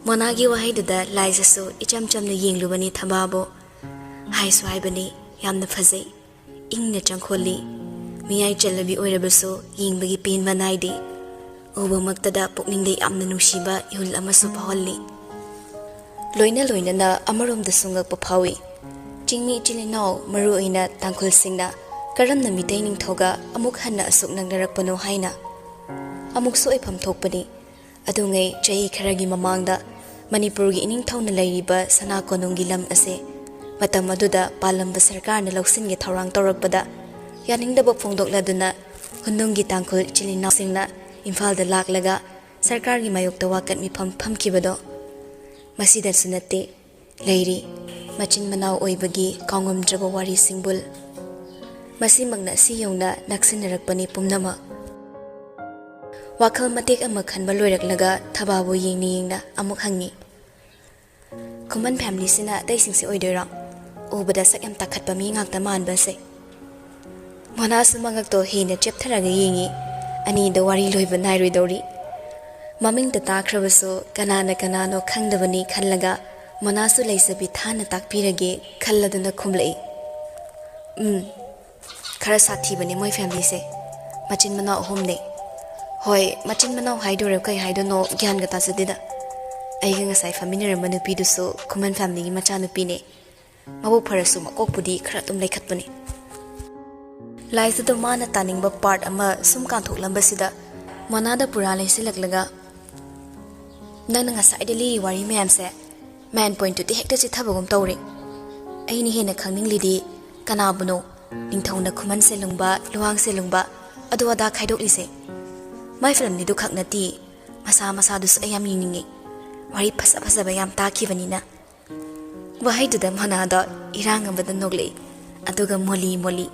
ꯃꯣꯅꯥꯒꯤ ꯋꯥꯍꯩꯗꯨꯗ ꯂꯥꯏꯖꯁꯨ ꯏꯆꯝ ꯆꯝꯅ ꯌꯦꯡꯂꯨꯕꯅꯤ ꯊꯕꯥꯕꯨ꯫ ꯍꯥꯏꯁꯨ ꯍꯥꯏꯕꯅꯤ, ꯌꯥꯝꯅ ꯐꯖꯩ, ꯏꯪꯅ ꯆꯪꯈꯣꯜꯂꯤ꯫ ꯃꯤꯌꯥꯏ ꯆꯜꯂꯕꯤ ꯑꯣꯏꯔꯕꯁꯨ ꯌꯦꯡꯕꯒꯤ ꯄꯦꯟꯕ ꯅꯥꯏꯗꯦ꯫ ꯎꯕꯃꯛꯇꯗ ꯄꯨꯛꯅꯤꯡꯗ ꯌꯥꯝꯅ ꯅꯨꯡꯁꯤꯕ ꯏꯍꯨꯜ ꯑꯃꯁꯨ ꯐꯥꯎꯍꯜꯂꯤ꯫ ꯂꯣꯏꯅ ꯂꯣꯏꯅꯅ ꯑꯃꯔꯣꯝꯗꯁꯨ ꯉꯛꯄ ꯐꯥꯎꯏ꯫ ꯆꯤꯡꯃꯤ ꯏꯆꯤꯜ ꯏꯅꯥꯎ, ꯃꯔꯨ ꯑꯣꯏꯅ ꯇꯥꯡꯈꯨꯜꯁꯤꯡꯅ ꯀꯔꯝꯅ ꯃꯤꯇꯩ ꯅꯤꯡꯊꯧꯒ ꯑꯃꯨꯛ ꯍꯟꯅ ꯑꯁꯨꯛ ꯅꯛꯅꯔꯛꯄꯅꯣ ꯍꯥꯏꯅ꯫ ꯑꯃꯨꯛꯁꯨ ꯑꯣꯏꯐꯝ ꯊꯣꯛꯄꯅꯤ꯫ ꯑꯗꯨꯉꯩ ꯆꯍꯤ ꯈꯔꯒꯤ ꯃꯃꯥꯡꯗ ꯃꯅꯤꯄꯨꯔꯒꯤ ꯏꯅꯤꯡꯊꯧꯅ ꯂꯩꯔꯤꯕ ꯁꯅꯥ ꯀꯣꯅꯨꯡꯒꯤ ꯂꯝ ꯑꯁꯦ ꯃꯇꯝ ꯑꯗꯨꯗ ꯄꯥꯜꯂꯝꯕ ꯁꯔꯀꯥꯔꯅ ꯂꯧꯁꯤꯟꯒꯦ ꯊꯧꯔꯥꯡ ꯇꯧꯔꯛꯄꯗ ꯌꯥꯅꯤꯡꯗꯕ ꯐꯣꯡꯗꯣꯛꯂꯗꯨꯅ ꯍꯨꯟꯗꯨꯝꯒꯤ ꯇꯥꯡꯈꯨꯜ ꯏꯆꯤꯜ ꯏꯅꯥꯎꯁꯤꯡꯅ ꯏꯝꯐꯥꯜꯗ ꯂꯥꯛꯂꯒ ꯁꯔꯀꯥꯔꯒꯤ ꯃꯥꯌꯣꯛꯇ ꯋꯥꯀꯠ ꯃꯤꯐꯝ ꯐꯝꯈꯤꯕꯗꯣ꯫ ꯃꯁꯤꯗꯁꯨ ꯅꯠꯇꯦ, ꯂꯩꯔꯤ꯫ ꯃꯆꯤꯟ ꯃꯅꯥꯎ ꯑꯣꯏꯕꯒꯤ ꯀꯥꯎꯉꯝꯗ꯭ꯔꯕ ꯋꯥꯔꯤ ꯁꯤꯡꯕꯨꯜ꯫ ꯃꯁꯤꯃꯛꯅ ꯑꯁꯤ ꯌꯧꯅ ꯅꯛꯁꯤꯟꯅꯔꯛꯄꯅꯤ ꯄꯨꯝꯅꯃꯛ꯫ ꯋꯥꯈꯜ ꯃꯇꯦꯛ ꯑꯃ ꯈꯟꯕ ꯂꯣꯏꯔꯛꯂꯒ ꯊꯕꯥꯕꯨ ꯌꯦꯡꯅ ꯌꯦꯡꯅ ꯑꯃꯨꯛ ꯍꯪꯉꯤ, "ꯈꯨꯃꯟ ꯐꯦꯃꯤꯂꯤꯁꯤꯅ ꯑꯇꯩꯁꯤꯡꯁꯤ ꯑꯣꯏꯗꯣꯏꯔꯣ? ꯎꯕꯗ ꯁꯛ ꯌꯥꯝ ꯇꯥꯈꯠꯄ ꯃꯤ ꯉꯥꯛꯇ ꯃꯥꯟꯕꯁꯦ?" ꯃꯣꯅꯥꯁꯨ ꯃꯉꯛꯇꯣ ꯍꯦꯟꯅ ꯆꯦꯞꯊꯔꯒ ꯌꯦꯡꯉꯤ꯫ ꯑꯅꯤꯗꯣ ꯋꯥꯔꯤ ꯂꯣꯏꯕ ꯅꯥꯏꯔꯣꯏꯗꯧꯔꯤ꯫ ꯃꯃꯤꯡꯇ ꯇꯥꯈ꯭ꯔꯕꯁꯨ ꯀꯅꯥꯅ ꯀꯅꯥꯅꯣ ꯈꯪꯗꯕꯅꯤ ꯈꯜꯂꯒ ꯃꯣꯅꯥꯁꯨ ꯂꯩꯖꯕꯤ ꯊꯥꯅ ꯇꯥꯛꯄꯤꯔꯒꯦ ꯈꯜꯂꯗꯨꯅ ꯈꯨꯝꯂꯛꯏ, "ꯎꯝ, ꯈꯔ ꯁꯥꯊꯤꯕꯅꯦ ꯃꯣꯏ ꯐꯦꯃꯤꯂꯤꯁꯦ꯫ ꯃꯆꯤꯟ ꯃꯅꯥꯎ ꯑꯍꯨꯝꯅꯦ꯫ ꯍꯣꯏ, ꯃꯆꯤꯟ ꯃꯅꯥꯎ ꯍꯥꯏꯗꯣꯏꯔꯣ ꯀꯩ ꯍꯥꯏꯗꯣꯏꯅꯣ ꯒ꯭ꯌꯥꯟꯒ ꯇꯥꯖꯗꯦꯗ꯫ ꯑꯩꯒ ꯉꯁꯥꯏ ꯐꯝꯃꯤꯟꯅꯔꯝꯕ ꯅꯨꯄꯤꯗꯨꯁꯨ ꯈꯨꯃꯟ ꯐꯦꯃꯤꯂꯤꯒꯤ ꯃꯆꯥꯅꯨꯄꯤꯅꯦ꯫ ꯃꯕꯨꯛ ꯐꯔꯁꯨ ꯃꯀꯣꯛꯄꯨꯗꯤ ꯈꯔ ꯑꯗꯨꯝ ꯂꯩꯈꯠꯄꯅꯦ꯫" ꯂꯥꯏꯖꯗꯣ ꯃꯥꯅ ꯇꯥꯅꯤꯡꯕ ꯄꯥꯔꯠ ꯑꯃ ꯁꯨꯝ ꯀꯥꯟꯊꯣꯛꯂꯝꯕꯁꯤꯗ ꯃꯣꯅꯥꯗ ꯄꯨꯔꯥ ꯂꯩꯁꯤꯜꯂꯛꯂꯒ, "ꯅꯪꯅ ꯉꯁꯥꯏꯗ ꯂꯤꯔꯤ ꯋꯥꯔꯤ ꯃꯌꯥꯝꯁꯦ ꯃꯦꯟ ꯄꯣꯏꯟꯠꯇꯨꯗꯤ ꯍꯦꯛꯇ ꯆꯤꯠꯊꯕꯒꯨꯝ ꯇꯧꯔꯦ꯫ ꯑꯩꯅ ꯍꯦꯟꯅ ꯈꯪꯅꯤꯡꯂꯤꯗꯤ ꯀꯅꯥꯕꯨꯅꯣ ꯅꯤꯡꯊꯧꯅ ꯈꯨꯃꯟ ꯁꯦꯂꯨꯡꯕ, ꯂꯨꯋꯥꯡ ꯁꯦꯂꯨꯡꯕ, ꯑꯗꯨ ꯑꯗꯥ ꯈꯥꯏꯗꯣꯛꯂꯤꯁꯦ? ꯃꯥꯏ ꯐꯤꯂꯝꯅꯤꯗꯨ ꯈꯛ ꯅꯠꯇꯦ, ꯃꯁꯥ ꯃꯁꯥꯗꯨꯁꯨ ꯑꯩ ꯌꯥꯝ ꯌꯦꯡꯅꯤꯡꯉꯤ꯫ ꯋꯥꯔꯤ ꯐꯖ ꯐꯖꯕ ꯌꯥꯝ ꯇꯥꯈꯤꯕꯅꯤꯅ꯫" ꯋꯥꯍꯩꯗꯨꯗ ꯃꯣꯅꯥꯗꯣ ꯏꯔꯥꯡ ꯑꯃꯗ ꯅꯣꯛꯂꯛꯏ, ꯑꯗꯨꯒ ꯃꯣꯂꯤ ꯃꯣꯂꯤ,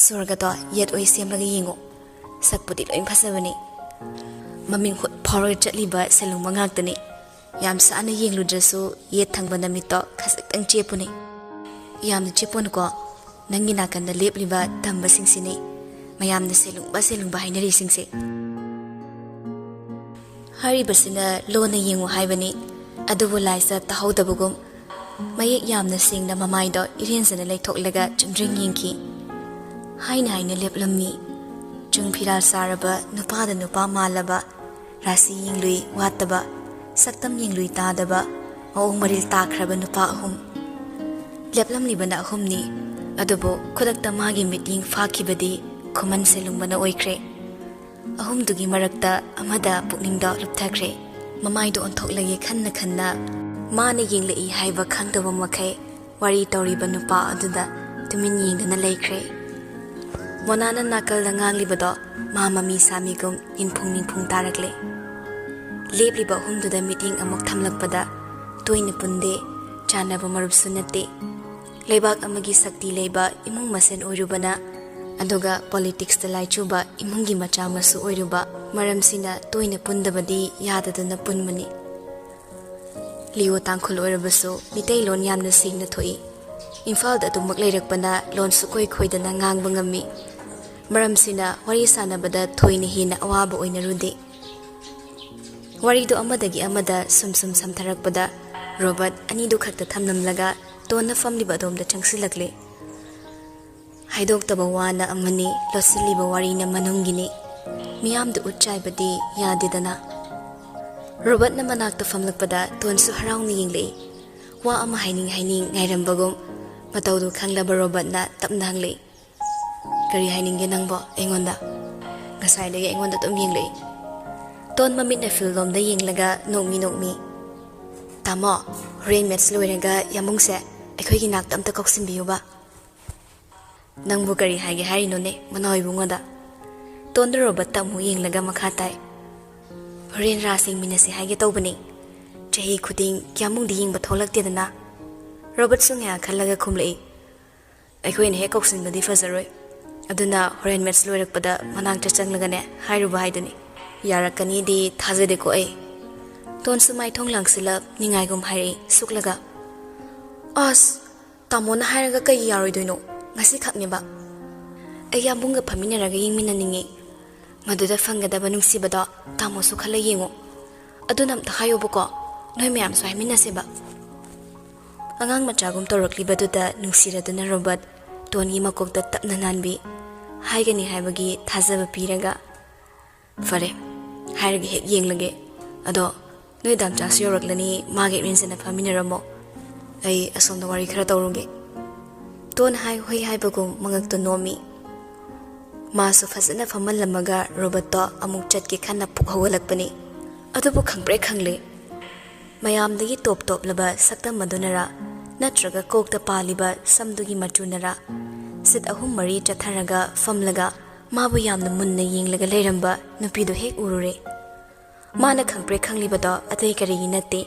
"ꯁꯣꯔꯒꯗꯣ ꯌꯦꯠ ꯑꯣꯏ ꯁꯦꯝꯂꯒ ꯌꯦꯡꯉꯣ꯫ ꯁꯛꯄꯨꯗꯤ ꯂꯣꯏ ꯐꯖꯕꯅꯤ꯫ ꯃꯃꯤꯡ ꯍꯨꯠ ꯐꯥꯎꯔꯒ ꯆꯠꯂꯤꯕ ꯁꯦꯂꯨꯡꯕ ꯉꯥꯛꯇꯅꯤ꯫ ꯌꯥꯝ ꯁꯥꯅ ꯌꯦꯡꯂꯨꯗ꯭ꯔꯁꯨ ꯌꯦꯠ ꯊꯪꯕ ꯅꯃꯤꯠꯇꯣ ꯈꯖꯤꯛꯇꯪ ꯆꯦꯞꯄꯨꯅꯦ꯫ ꯌꯥꯝꯅ ꯆꯦꯞꯄꯨꯅꯨꯀꯣ꯫ ꯅꯪꯒꯤ ꯅꯥꯀꯟꯗ ꯂꯦꯞꯂꯤꯕ ꯇꯝꯕꯁꯤꯡꯁꯤꯅꯤ ꯃꯌꯥꯝꯅ ꯁꯦꯂꯨꯡꯕ ꯁꯦꯂꯨꯡꯕ ꯍꯥꯏꯅꯔꯤꯁꯤꯡꯁꯦ꯫" ꯍꯥꯏꯔꯤꯕꯁꯤꯅ ꯂꯣꯟꯅ ꯌꯦꯡꯉꯨ ꯍꯥꯏꯕꯅꯤ꯫ ꯑꯗꯨꯕꯨ ꯂꯥꯏꯖ ꯇꯥꯍꯧꯗꯕꯒꯨꯝ ꯃꯌꯦꯛ ꯌꯥꯝꯅ ꯁꯦꯡꯅ ꯃꯃꯥꯏꯗꯣ ꯏꯔꯦꯟꯖꯅ ꯂꯩꯊꯣꯛꯂꯒ ꯆꯨꯝꯗ꯭ꯔꯤꯡ ꯌꯦꯡꯈꯤ꯫ ꯍꯥꯏꯅ ꯍꯥꯏꯅ ꯂꯦꯞꯂꯝꯃꯤ꯫ ꯆꯨꯡ ꯐꯤꯔꯥꯜ ꯆꯥꯔꯕ, ꯅꯨꯄꯥꯗ ꯅꯨꯄꯥ ꯃꯥꯜꯂꯕ, ꯔꯥꯁꯤ ꯌꯦꯡꯂꯨꯏ ꯋꯥꯠꯇꯕ, ꯁꯛꯇꯝ ꯌꯦꯡꯂꯨꯏ ꯇꯥꯗꯕ, ꯃꯑꯣꯡ ꯃꯔꯤꯜ ꯇꯥꯈ꯭ꯔꯕ ꯅꯨꯄꯥ ꯑꯍꯨꯝ꯫ ꯂꯦꯞꯂꯝꯂꯤꯕꯅ ꯑꯍꯨꯝꯅꯤ, ꯑꯗꯨꯕꯨ ꯈꯨꯗꯛꯇ ꯃꯥꯒꯤ ꯃꯤꯠꯌꯦꯡ ꯐꯥꯈꯤꯕꯗꯤ ꯈꯨꯃꯟ ꯁꯦꯂꯨꯡꯕꯅ ꯑꯣꯏꯈ꯭ꯔꯦ꯫ ꯑꯍꯨꯝꯗꯨꯒꯤ ꯃꯔꯛꯇ ꯑꯃꯗ ꯄꯨꯛꯅꯤꯡꯗꯣ ꯂꯨꯞꯊꯈ꯭ꯔꯦ꯫ ꯃꯃꯥꯏꯗꯣ ꯑꯣꯟꯊꯣꯛꯂꯒꯦ ꯈꯟꯅ ꯈꯟꯅ ꯃꯥꯅ ꯌꯦꯡꯂꯛꯏ ꯍꯥꯏꯕ ꯈꯪꯗꯕ ꯃꯈꯩ ꯋꯥꯔꯤ ꯇꯧꯔꯤꯕ ꯅꯨꯄꯥ ꯑꯗꯨꯗ ꯇꯨꯃꯤꯟ ꯌꯦꯡꯗꯨꯅ ꯂꯩꯈ꯭ꯔꯦ꯫ ꯃꯣꯅꯥꯅ ꯅꯥꯀꯜꯗ ꯉꯥꯡꯂꯤꯕꯗꯣ ꯃꯥ ꯃꯃꯤ ꯁꯥꯃꯤꯒꯨꯝ ꯅꯤꯡꯐꯨꯡ ꯅꯤꯡꯐꯨꯡ ꯇꯥꯔꯛꯂꯦ꯫ ꯂꯦꯞꯂꯤꯕ ꯑꯍꯨꯝꯗꯨꯗ ꯃꯤꯠꯌꯦꯡ ꯑꯃꯨꯛ ꯊꯝꯂꯛꯄꯗ ꯇꯣꯏꯅ ꯄꯨꯟꯗꯦ, ꯆꯥꯟꯅꯕ ꯃꯔꯨꯞꯁꯨ ꯅꯠꯇꯦ꯫ ꯂꯩꯕꯥꯛ ꯑꯃꯒꯤ ꯁꯛꯇꯤ ꯂꯩꯕ ꯏꯃꯨꯡ ꯃꯁꯦꯟ ꯑꯣꯏꯔꯨꯕꯅ, ꯑꯗꯨꯒ ꯄꯣꯂꯤꯇꯤꯛꯁꯇ ꯂꯥꯏꯆꯨꯕ ꯏꯃꯨꯡꯒꯤ ꯃꯆꯥ ꯃꯁꯨ ꯑꯣꯏꯔꯨꯕ ꯃꯔꯝꯁꯤꯅ ꯇꯣꯏꯅ ꯄꯨꯟꯗꯕꯗꯤ ꯌꯥꯗꯗꯅ ꯄꯨꯟꯕꯅꯤ꯫ ꯂꯤꯑꯣ ꯇꯥꯡꯈꯨꯜ ꯑꯣꯏꯔꯕꯁꯨ ꯃꯤꯇꯩꯂꯣꯟ ꯌꯥꯝꯅ ꯁꯦꯡꯅ ꯊꯣꯛꯏ꯫ ꯏꯝꯐꯥꯜꯗ ꯑꯗꯨꯃꯛ ꯂꯩꯔꯛꯄꯅ ꯂꯣꯟ ꯁꯨꯛꯈꯣꯏ ꯈꯣꯏꯗꯅ ꯉꯥꯡꯕ ꯉꯝꯃꯤ꯫ ꯃꯔꯝꯁꯤꯅ ꯋꯥꯔꯤ ꯁꯥꯟꯅꯕꯗ ꯊꯣꯏꯅ ꯍꯦꯟꯅ ꯑꯋꯥꯕ ꯑꯣꯏꯅꯔꯨꯗꯦ꯫ ꯋꯥꯔꯤꯗꯨ ꯑꯃꯗꯒꯤ ꯑꯃꯗ ꯁꯨꯝ ꯁꯨꯝ ꯁꯝꯊꯔꯛꯄꯗ ꯔꯣꯕꯔꯠ ꯑꯅꯤꯗꯨ ꯈꯛꯇ ꯊꯝꯂꯝꯂꯒ ꯇꯣꯟꯅ ꯐꯝꯂꯤꯕ ꯑꯗꯣꯝꯗ ꯆꯪꯁꯤꯜꯂꯛꯂꯦ꯫ ꯍꯥꯏꯗꯣꯛꯇꯕ ꯋꯥꯅ ꯑꯃꯅꯤ, ꯂꯣꯠꯁꯤꯜꯂꯤꯕ ꯋꯥꯔꯤꯅ ꯃꯅꯨꯡꯒꯤꯅꯤ꯫ ꯃꯤꯌꯥꯝꯗ ꯎꯠ ꯆꯥꯏꯕꯗꯤ ꯌꯥꯗꯦꯗꯅ꯫ ꯔꯣꯕꯔꯠꯅ ꯃꯅꯥꯛꯇ ꯐꯝꯂꯛꯄꯗ ꯇꯣꯟꯁꯨ ꯍꯔꯥꯎꯅ ꯌꯦꯡꯂꯛꯏ꯫ ꯋꯥ ꯑꯃ ꯍꯥꯏꯅꯤꯡ ꯍꯥꯏꯅꯤꯡ ꯉꯥꯏꯔꯝꯕꯒꯨꯝ ꯃꯇꯧꯗꯨ ꯈꯪꯂꯕ ꯔꯣꯕꯔꯠꯅ ꯇꯞꯅ ꯍꯪꯂꯛꯏ, "ꯀꯔꯤ ꯍꯥꯏꯅꯤꯡꯒꯦ ꯅꯪꯕꯣ ꯑꯩꯉꯣꯟꯗ?" ꯉꯁꯥꯏꯗꯒꯤ ꯑꯩꯉꯣꯟꯗ ꯑꯗꯨꯝ ꯌꯦꯡꯂꯛꯏ꯫ ꯇꯣꯟ ꯃꯃꯤꯠꯅ ꯐꯤꯜꯂꯣꯝꯗ ꯌꯦꯡꯂꯒ ꯅꯣꯛꯃꯤ ꯅꯣꯛꯃꯤ, "ꯇꯥꯃꯣ, ꯍꯣꯔꯦꯟ ꯃꯦꯠꯁ ꯂꯣꯏꯔꯒ ꯌꯥꯃꯨꯡꯁꯦ ꯑꯩꯈꯣꯏꯒꯤ ꯅꯥꯛꯇ ꯑꯝꯇ ꯀꯧꯁꯤꯟꯕꯤꯌꯨꯕ꯫" "ꯅꯪꯕꯨ ꯀꯔꯤ ꯍꯥꯏꯒꯦ ꯍꯥꯏꯔꯤꯅꯣꯅꯦ ꯃꯅꯥꯎ ꯏꯕꯨꯡꯉꯣꯗ?" ꯇꯣꯟꯗ ꯔꯣꯕꯔꯠꯇ ꯑꯃꯨꯛ ꯌꯦꯡꯂꯒ ꯃꯈꯥ ꯇꯥꯏ, "ꯍꯣꯔꯦꯟ ꯔꯥꯁ ꯌꯦꯡꯃꯤꯟꯅꯁꯤ ꯍꯥꯏꯒꯦ ꯇꯧꯕꯅꯤ꯫ ꯆꯍꯤ ꯈꯨꯗꯤꯡ ꯀꯤꯌꯥꯃꯨꯡꯗꯤ ꯌꯦꯡꯕ ꯊꯣꯛꯂꯛꯇꯦꯗꯅ꯫" ꯔꯣꯕꯔꯠꯁꯨ ꯉꯥꯏꯍꯥꯛ ꯈꯜꯂꯒ ꯈꯨꯝꯂꯛꯏ, "ꯑꯩꯈꯣꯏꯅ ꯍꯦꯛ ꯀꯧꯁꯤꯟꯕꯗꯤ ꯐꯖꯔꯣꯏ, ꯑꯗꯨꯅ ꯍꯣꯔꯦꯟ ꯃꯦꯠꯁ ꯂꯣꯏꯔꯛꯄꯗ ꯃꯅꯥꯛꯇ ꯆꯪꯂꯒꯅꯦ ꯍꯥꯏꯔꯨꯕ ꯍꯥꯏꯗꯨꯅꯤ꯫ ꯌꯥꯔꯛꯀꯅꯤꯗꯤ ꯊꯥꯖꯗꯦꯀꯣ ꯑꯩ꯫" ꯇꯣꯟꯁꯨ ꯃꯥꯏꯊꯣꯡ ꯂꯥꯡꯁꯤꯜꯂꯞ ꯅꯤꯡꯉꯥꯏꯒꯨꯝ ꯍꯥꯏꯔꯛꯏ ꯁꯨꯛꯂꯒ, "ꯑꯁ, ꯇꯥꯃꯣꯅ ꯍꯥꯏꯔꯒ ꯀꯩ ꯌꯥꯔꯣꯏꯗꯣꯏꯅꯣ? ꯉꯁꯤꯈꯛꯅꯦꯕ꯫ ꯑꯩ ꯌꯥꯝꯕꯨꯡꯒ ꯐꯝꯃꯤꯟꯅꯔꯒ ꯌꯦꯡꯃꯤꯟꯅꯅꯤꯡꯉꯤ꯫ ꯃꯗꯨꯗ ꯐꯪꯒꯗꯕ ꯅꯨꯡꯁꯤꯕꯗꯣ ꯇꯥꯃꯣꯁꯨ ꯈꯜꯂ ꯌꯦꯡꯉꯣ꯫" ꯑꯗꯨꯅ ꯑꯝꯇ ꯍꯥꯏꯌꯣꯕꯀꯣ, ꯅꯣꯏ ꯃꯌꯥꯝꯁꯨ ꯍꯥꯏꯃꯤꯟꯅꯁꯦꯕ꯫ ꯑꯉꯥꯡ ꯃꯆꯥꯒꯨꯝ ꯇꯧꯔꯛꯂꯤꯕꯗꯨꯗ ꯅꯨꯡꯁꯤꯔꯗꯨꯅ ꯔꯣꯕꯔꯠ ꯇꯣꯟꯒꯤ ꯃꯀꯣꯛꯇ ꯇꯞꯅ ꯅꯥꯟꯕꯤ꯫ ꯍꯥꯏꯒꯅꯤ ꯍꯥꯏꯕꯒꯤ ꯊꯥꯖꯕ ꯄꯤꯔꯒ, "ꯐꯔꯦ, ꯍꯥꯏꯔꯒ ꯍꯦꯛ ꯌꯦꯡꯂꯒꯦ꯫ ꯑꯗꯣ ꯅꯣꯏ ꯗꯥꯝꯆꯥꯁꯨ ꯌꯧꯔꯛꯂꯅꯤ, ꯃꯥꯒ ꯏꯔꯦꯟꯖꯅ ꯐꯝꯃꯤꯟꯅꯔꯝꯃꯣ꯫ ꯑꯩ ꯑꯁꯣꯝꯗ ꯋꯥꯔꯤ ꯈꯔ ꯇꯧꯔꯨꯒꯦ"꯫ ꯇꯣꯟ ꯍꯥꯏ ꯍꯨꯏ ꯍꯥꯏꯕꯒꯨꯝ ꯃꯉꯛꯇꯣ ꯅꯣꯝꯃꯤ꯫ ꯃꯥꯁꯨ ꯐꯖꯅ ꯐꯝꯍꯜꯂꯝꯃꯒ ꯔꯣꯕꯔꯠꯇꯣ ꯑꯃꯨꯛ ꯆꯠꯀꯦ ꯈꯟꯅ ꯄꯨꯛ ꯍꯧꯒꯠꯂꯛꯄꯅꯤ꯫ ꯑꯗꯨꯕꯨ ꯈꯪꯕ꯭ꯔꯦ ꯈꯪꯂꯦ, ꯃꯌꯥꯝꯗꯒꯤ ꯇꯣꯞ ꯇꯣꯞꯂꯕ ꯁꯛꯇꯝ ꯑꯗꯨꯅꯔꯥ, ꯅꯠꯇ꯭ꯔꯒ ꯀꯣꯛꯇ ꯄꯥꯜꯂꯤꯕ ꯁꯝꯗꯨꯒꯤ ꯃꯆꯨꯅꯔꯥ, ꯁꯤꯠ ꯑꯍꯨꯝ ꯃꯔꯤ ꯆꯠꯊꯔꯒ ꯐꯝꯂꯒ ꯃꯥꯕꯨ ꯌꯥꯝꯅ ꯃꯨꯟꯅ ꯌꯦꯡꯂꯒ ꯂꯩꯔꯝꯕ ꯅꯨꯄꯤꯗꯨ ꯍꯦꯛ ꯎꯔꯨꯔꯦ꯫ ꯃꯥꯅ ꯈꯪꯄ꯭ꯔꯦꯛ ꯈꯪꯂꯤꯕꯗꯣ ꯑꯇꯩ ꯀꯔꯤꯒꯤ ꯅꯠꯇꯦ,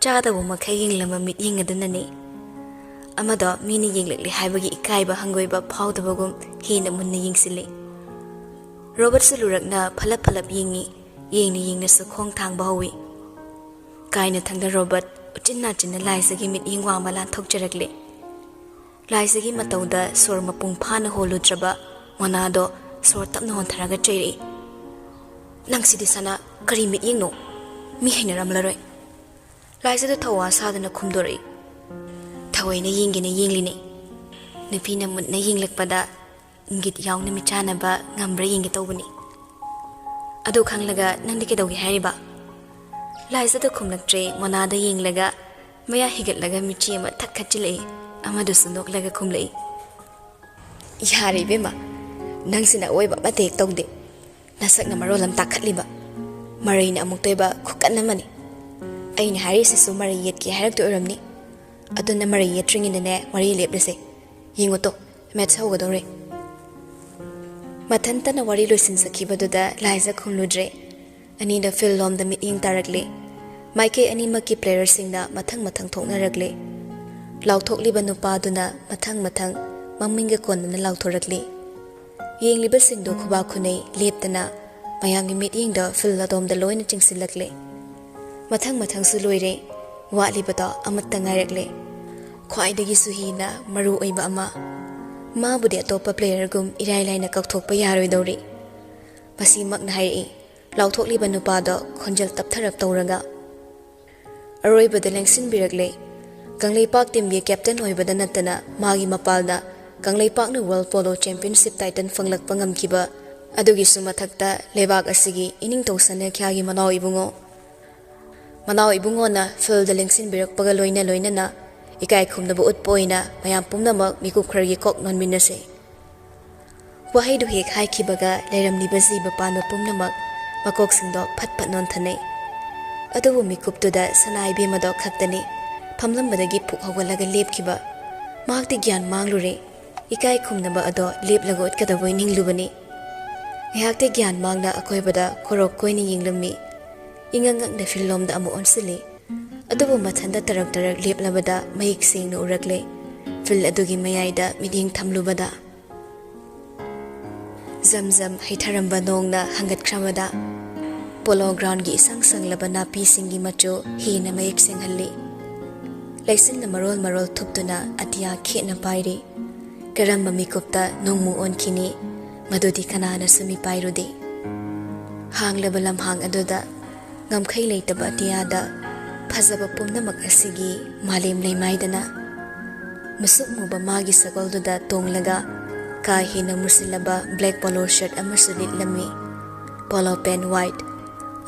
ꯆꯥꯗꯕ ꯃꯈꯩ ꯌꯦꯡꯂꯝꯕ ꯃꯤꯠꯌꯦꯡ ꯑꯗꯨꯅꯅꯤ꯫ ꯑꯃꯗꯣ ꯃꯤꯅ ꯌꯦꯡꯂꯛꯂꯦ ꯍꯥꯏꯕꯒꯤ ꯏꯀꯥꯏꯕ ꯍꯪꯒꯣꯏꯕ ꯐꯥꯎꯗꯕꯒꯨꯝ ꯍꯦꯟꯅ ꯃꯨꯟꯅ ꯌꯦꯡꯁꯤꯜꯂꯤ꯫ ꯔꯣꯕꯔꯠꯁꯨ ꯂꯨꯔꯛꯅ ꯐꯂꯞ ꯐꯂꯞ ꯌꯦꯡꯉꯤ꯫ ꯌꯦꯡꯅ ꯌꯦꯡꯅꯁꯨ ꯈꯣꯡ ꯊꯥꯡꯕ ꯍꯧꯏ꯫ ꯀꯥꯏꯅ ꯊꯪꯗ ꯔꯣꯕꯔꯠ ꯎꯆꯤꯟ ꯅꯥꯆꯤꯟꯅ ꯂꯥꯏꯖꯒꯤ ꯃꯤꯠꯌꯦꯡ ꯋꯥꯡꯃ ꯂꯥꯟꯊꯣꯛꯆꯔꯛꯂꯦ꯫ ꯂꯥꯏꯖꯒꯤ ꯃꯇꯧꯗ ꯁꯣꯔ ꯃꯄꯨꯡ ꯐꯥꯅ ꯍꯣꯜꯂꯨꯗ꯭ꯔꯕ ꯃꯣꯅꯥꯗꯣ ꯁꯣꯔ ꯇꯞꯅ ꯍꯣꯟꯊꯔꯒ ꯆꯩꯔꯛꯏ, "ꯅꯪꯁꯤꯗꯤ ꯁꯅꯥ, ꯀꯔꯤ ꯃꯤꯠꯌꯦꯡꯅꯣ? ꯃꯤ ꯍꯩꯅꯔꯝꯂꯔꯣꯏ"꯫ ꯂꯥꯏꯖꯗꯣ ꯊꯧꯋꯥ ꯁꯥꯗꯅ ꯈꯨꯝꯗꯣꯔꯛꯏ, "ꯊꯑꯣꯏꯅ ꯌꯦꯡꯒꯦꯅ ꯌꯦꯡꯂꯤꯅꯦ꯫ ꯅꯨꯄꯤꯅ ꯃꯨꯟꯅ ꯌꯦꯡꯂꯛꯄꯗ ꯏꯪꯒꯤꯠ ꯌꯥꯎꯅ ꯃꯤꯆꯥꯟꯅꯕ ꯉꯝꯕ꯭ꯔꯥ ꯌꯦꯡꯒꯦ ꯇꯧꯕꯅꯤ꯫ ꯑꯗꯨ ꯈꯪꯂꯒ ꯅꯪꯗꯤ ꯀꯩꯗꯧꯒꯦ ꯍꯥꯏꯔꯤꯕ?" ꯂꯥꯏꯖꯗꯣ ꯈꯨꯝꯂꯛꯇ꯭ꯔꯦ꯫ ꯃꯣꯅꯥꯗ ꯌꯦꯡꯂꯒ ꯃꯌꯥ ꯍꯤꯒꯠꯂꯒ ꯃꯤꯠꯆꯤ ꯑꯃ ꯊꯛ ꯈꯠꯆꯤꯜꯂꯛꯏ꯫ ꯑꯃꯗꯨꯁꯨ ꯅꯣꯛꯂꯒ ꯈꯨꯝꯂꯛꯏ, "ꯌꯥꯔꯦ ꯏꯕꯦꯝꯃ, ꯅꯪꯁꯤꯅ ꯑꯋꯣꯏꯕ ꯑꯃꯠꯇ ꯍꯦꯛ ꯇꯧꯗꯦ꯫ ꯅꯁꯛꯅ ꯃꯔꯣꯜ ꯑꯃ ꯇꯥꯈꯠꯂꯤꯕ꯫ ꯃꯔꯩꯅ ꯑꯃꯨꯛꯇꯣꯏꯕ ꯈꯨꯀꯟ ꯑꯃꯅꯤ꯫ ꯑꯩꯅ ꯍꯥꯏꯔꯤꯁꯤꯁꯨ ꯃꯔꯩ ꯌꯦꯠꯀꯦ ꯍꯥꯏꯔꯛꯇꯣꯏ ꯑꯣꯏꯔꯝꯅꯤ꯫ ꯑꯗꯨꯅ ꯃꯔꯩ ꯌꯦꯠꯇ꯭ꯔꯤꯉꯩꯗꯅꯦ ꯋꯥꯔꯤ ꯂꯦꯞꯂꯁꯦ꯫ ꯌꯦꯡꯉꯨ ꯇꯣ, ꯃꯦꯠꯁ ꯍꯧꯒꯗꯧꯔꯦ"꯫ ꯃꯊꯟꯇꯅ ꯋꯥꯔꯤ ꯂꯣꯏꯁꯤꯟꯖꯈꯤꯕꯗꯨꯗ ꯂꯥꯏꯖ ꯈꯨꯝꯂꯨꯗ꯭ꯔꯦ꯫ ꯑꯅꯤꯗꯣ ꯐꯤꯜ ꯂꯣꯝꯗ ꯃꯤꯠꯌꯦꯡ ꯇꯥꯔꯛꯂꯦ꯫ ꯃꯥꯏꯀꯩ ꯑꯅꯤꯃꯛꯀꯤ ꯄ꯭ꯂꯦꯌꯔꯁꯤꯡꯅ ꯃꯊꯪ ꯃꯊꯪ ꯊꯣꯛꯅꯔꯛꯂꯦ꯫ ꯂꯥꯎꯊꯣꯛꯂꯤꯕ ꯅꯨꯄꯥꯗꯨꯅ ꯃꯊꯪ ꯃꯊꯪ ꯃꯃꯤꯡꯒ ꯀꯣꯟꯅꯅ ꯂꯥꯎꯊꯣꯔꯛꯂꯦ꯫ ꯌꯦꯡꯂꯤꯕꯁꯤꯡꯗꯣ ꯈꯨꯕꯥꯛ ꯈꯨꯅꯩ ꯂꯦꯞꯇꯅ꯫ ꯃꯌꯥꯝꯒꯤ ꯃꯤꯠꯌꯦꯡꯗꯣ ꯐꯤꯜ ꯑꯗꯣꯝꯗ ꯂꯣꯏꯅ ꯆꯤꯡꯁꯤꯜꯂꯛꯂꯦ꯫ ꯃꯊꯪ ꯃꯊꯪꯁꯨ ꯂꯣꯏꯔꯦ꯫ ꯋꯥꯠꯂꯤꯕꯗꯣ ꯑꯃꯠꯇ ꯉꯥꯏꯔꯛꯂꯦ꯫ ꯈ꯭ꯋꯥꯏꯗꯒꯤꯁꯨ ꯍꯦꯟꯅ ꯃꯔꯨ ꯑꯣꯏꯕ ꯑꯃ꯫ ꯃꯥꯕꯨꯗꯤ ꯑꯇꯣꯞꯄ ꯄ꯭ꯂꯦꯌꯔꯒꯨꯝ ꯏꯔꯥꯏ ꯂꯥꯏꯅ ꯀꯥꯎꯊꯣꯛꯄ ꯌꯥꯔꯣꯏꯗꯧꯔꯤ꯫ ꯃꯁꯤꯃꯛꯅ ꯍꯥꯏꯔꯛꯏ, ꯂꯥꯎꯊꯣꯛꯂꯤꯕ ꯅꯨꯄꯥꯗꯣ ꯈꯣꯟꯖꯦꯜ ꯇꯞꯊꯔꯞ ꯇꯧꯔꯒ꯫ ꯑꯔꯣꯏꯕꯗ ꯂꯦꯡꯁꯤꯟꯕꯤꯔꯛꯂꯦ꯫ ꯀꯪꯂꯩꯄꯥꯛ ꯇꯤꯝꯒꯤ ꯀꯦꯞꯇꯦꯟ ꯑꯣꯏꯕꯗ ꯅꯠꯇꯅ ꯃꯥꯒꯤ ꯃꯄꯥꯜꯗ ꯀꯪꯂꯩꯄꯥꯛꯅ ꯋꯥꯔꯜ ꯄꯣꯂꯣ ꯆꯦꯝꯄꯤꯌꯟꯁꯤꯞ ꯇꯥꯏꯇꯜ ꯐꯪꯂꯛꯄ ꯉꯝꯈꯤꯕ, ꯑꯗꯨꯒꯤꯁꯨ ꯃꯊꯛꯇ ꯂꯩꯕꯥꯛ ꯑꯁꯤꯒꯤ ꯏꯅꯤꯡꯊꯧ ꯁꯅꯥꯈ꯭ꯌꯥꯒꯤ ꯃꯅꯥꯎ ꯏꯕꯨꯡꯉꯣ꯫ ꯃꯅꯥꯎ ꯏꯕꯨꯡꯉꯣꯅ ꯐꯤꯜꯗ ꯂꯦꯡꯁꯤꯟꯕꯤꯔꯛꯄꯒ ꯂꯣꯏꯅ ꯂꯣꯏꯅꯅ ꯏꯀꯥꯏ ꯈꯨꯝꯅꯕ ꯎꯠꯄ ꯑꯣꯏꯅ ꯃꯌꯥꯝ ꯄꯨꯝꯅꯃꯛ ꯃꯤꯀꯨꯞ ꯈꯔꯒꯤ ꯀꯣꯛ ꯅꯣꯟꯃꯤꯟꯅꯁꯤ꯫ ꯋꯥꯍꯩꯗꯨ ꯍꯦꯛ ꯍꯥꯏꯈꯤꯕꯒ ꯂꯩꯔꯝꯂꯤꯕ ꯖꯤꯕ ꯄꯥꯟꯕ ꯄꯨꯝꯅꯃꯛ ꯃꯀꯣꯛꯁꯤꯡꯗꯣ ꯐꯠ ꯐꯠ ꯅꯣꯟꯊꯅꯩ꯫ ꯑꯗꯨꯕꯨ ꯃꯤꯀꯨꯞꯇꯨꯗ ꯁꯅꯥ ꯏꯕꯦꯝꯃꯗꯣ ꯈꯛꯇꯅꯤ ꯐꯝꯂꯝꯕꯗꯒꯤ ꯐꯨꯛ ꯍꯧꯒꯠꯂꯒ ꯂꯦꯞꯈꯤꯕ꯫ ꯃꯍꯥꯛꯇꯤ ꯒ꯭ꯌꯥꯟ ꯃꯥꯡꯂꯨꯔꯦ꯫ ꯏꯀꯥꯏ ꯈꯨꯝꯅꯕ ꯑꯗꯣ ꯂꯦꯞꯂꯒ ꯎꯠꯀꯗꯕꯣꯏ ꯅꯤꯡꯂꯨꯕꯅꯤ꯫ ꯉꯥꯏꯍꯥꯛꯇꯤ ꯒ꯭ꯌꯥꯟ ꯃꯥꯡꯅ ꯑꯩꯈꯣꯏꯕꯗ ꯈꯣꯔꯣꯛ ꯀꯣꯏꯅ ꯌꯦꯡꯂꯝꯃꯤ꯫ ꯏꯉꯛ ꯉꯛꯅ ꯐꯤꯜꯂꯣꯝꯗ ꯑꯃꯨꯛ ꯑꯣꯟꯁꯤꯜꯂꯤ꯫ ꯑꯗꯨꯕꯨ ꯃꯊꯟꯇ ꯇꯔꯛ ꯇꯔꯛ ꯂꯦꯞꯂꯕꯗ ꯃꯌꯦꯛ ꯁꯦꯡꯅ ꯎꯔꯛꯂꯦ꯫ ꯐꯤꯜ ꯑꯗꯨꯒꯤ ꯃꯌꯥꯏꯗ ꯃꯤꯠꯌꯦꯡ ꯊꯝꯂꯨꯕꯗ꯫ ꯖꯝ ꯖꯝ ꯍꯩꯊꯔꯝꯕ ꯅꯣꯡꯅ ꯍꯪꯒꯠꯈ꯭ꯔꯕꯗ ꯄꯣꯂꯣ ꯒ꯭ꯔꯥꯎꯟꯒꯤ ꯏꯁꯪ ꯁꯪꯂꯕ ꯅꯥꯄꯤꯁꯤꯡꯒꯤ ꯃꯆꯨ ꯍꯦꯟꯅ ꯃꯌꯦꯛ ꯁꯦꯡꯍꯜꯂꯤ꯫ ꯂꯩꯆꯤꯟꯅ ꯃꯔꯣꯜ ꯃꯔꯣꯜ ꯊꯨꯞꯇꯨꯅ ꯑꯇꯤꯌꯥ ꯈꯦꯠꯅ ꯄꯥꯏꯔꯤ꯫ ꯀꯔꯝꯕ ꯃꯤꯀꯨꯞꯇ ꯅꯣꯡꯃꯨ ꯑꯣꯟꯈꯤꯅꯤ, ꯃꯗꯨꯗꯤ ꯀꯅꯥꯅꯁꯨ ꯃꯤꯄꯥꯏꯔꯨꯗꯦ꯫ ꯍꯥꯡꯂꯕ ꯂꯝꯍꯥꯡ ꯑꯗꯨꯗ ꯉꯝꯈꯩ ꯂꯩꯇꯕ ꯑꯇꯤꯌꯥꯗ ꯐꯖꯕ ꯄꯨꯝꯅꯃꯛ ꯑꯁꯤꯒꯤ ꯃꯥꯂꯦꯝ ꯂꯩꯃꯥꯏꯗꯅ ꯃꯨꯁꯨꯛ ꯃꯨꯕ ꯃꯥꯒꯤ ꯁꯒꯣꯜꯗꯨꯗ ꯇꯣꯡꯂꯒ ꯀꯥ ꯍꯦꯟꯅ ꯃꯨꯁꯤꯜꯂꯕ ꯕ꯭ꯂꯦꯛ ꯄꯣꯂꯣ ꯁꯔꯠ ꯑꯃꯁꯨ ꯂꯤꯠꯂꯝꯃꯤ꯫ ꯄꯣꯂꯣ ꯄꯦꯟ ꯋꯥꯏꯠ,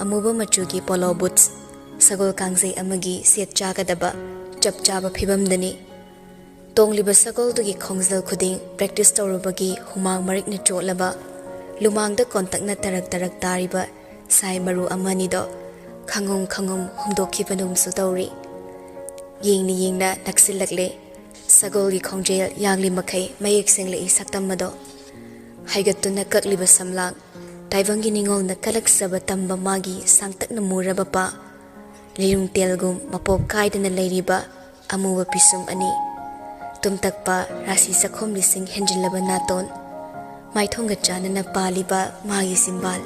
ꯑꯃꯨꯕ ꯃꯆꯨꯒꯤ ꯄꯣꯂꯣ ꯕꯨꯠꯁ, ꯁꯒꯣꯜ ꯀꯥꯡꯖꯩ ꯑꯃꯒꯤ ꯁꯦꯠ ꯆꯥꯒꯗꯕ ꯆꯞ ꯆꯥꯕ ꯐꯤꯕꯝꯗꯅꯤ꯫ ꯇꯣꯡꯂꯤꯕ ꯁꯒꯣꯜꯗꯨꯒꯤ ꯈꯣꯡꯖꯦꯜ ꯈꯨꯗꯤꯡ ꯄ꯭ꯔꯦꯛꯇꯤꯁ ꯇꯧꯔꯨꯕꯒꯤ ꯍꯨꯃꯥꯡ ꯃꯔꯤꯛꯅ ꯆꯣꯠꯂꯕ, ꯂꯨꯃꯥꯡꯗ ꯀꯣꯟꯇꯛꯅ ꯇꯔꯛ ꯇꯔꯛ ꯇꯥꯔꯤꯕ ꯁꯥꯏ ꯃꯔꯨ ꯑꯃꯅꯤꯗꯣ ꯈꯪꯉꯨꯝ ꯈꯪꯉꯨꯝ ꯍꯨꯝꯗꯣꯛꯈꯤꯕꯒꯨꯝꯁꯨ ꯇꯧꯔꯤ꯫ ꯌꯦꯡꯅ ꯌꯦꯡꯅ ꯅꯛꯁꯤꯜꯂꯛꯂꯦ꯫ ꯁꯒꯣꯜꯒꯤ ꯈꯣꯡꯖꯦꯜ ꯌꯥꯡꯂꯤ ꯃꯈꯩ ꯃꯌꯦꯛ ꯁꯦꯡꯂꯛꯏ ꯁꯛꯇꯝ ꯑꯗꯣ꯫ ꯍꯥꯏꯒꯠꯇꯨꯅ ꯀꯛꯂꯤꯕ ꯁꯝꯂꯥꯡ, ꯇꯥꯏꯕꯪꯒꯤ ꯅꯤꯡꯉꯣꯜꯅ ꯀꯜꯂꯛꯆꯕ ꯇꯝꯕ ꯃꯥꯒꯤ ꯁꯥꯡꯇꯛꯅ ꯃꯨꯔꯕ ꯄꯥ, ꯂꯤꯔꯨꯡ ꯇꯦꯜꯒꯨꯝ ꯃꯄꯣꯞ ꯀꯥꯏꯗꯅ ꯂꯩꯔꯤꯕ ꯑꯃꯨꯕ ꯄꯤꯁꯨꯝ ꯑꯅꯤ, ꯇꯨꯝꯇꯛꯄ ꯔꯥꯁꯤ ꯆꯈꯣꯝ ꯂꯤꯁꯤꯡ ꯍꯦꯟꯖꯤꯜꯂꯕ ꯅꯥꯇꯣꯟ, ꯃꯥꯏꯊꯣꯡꯒ ꯆꯥꯟꯅꯅ ꯄꯥꯜꯂꯤꯕ ꯃꯥꯒꯤ ꯆꯤꯝꯕꯥꯜ,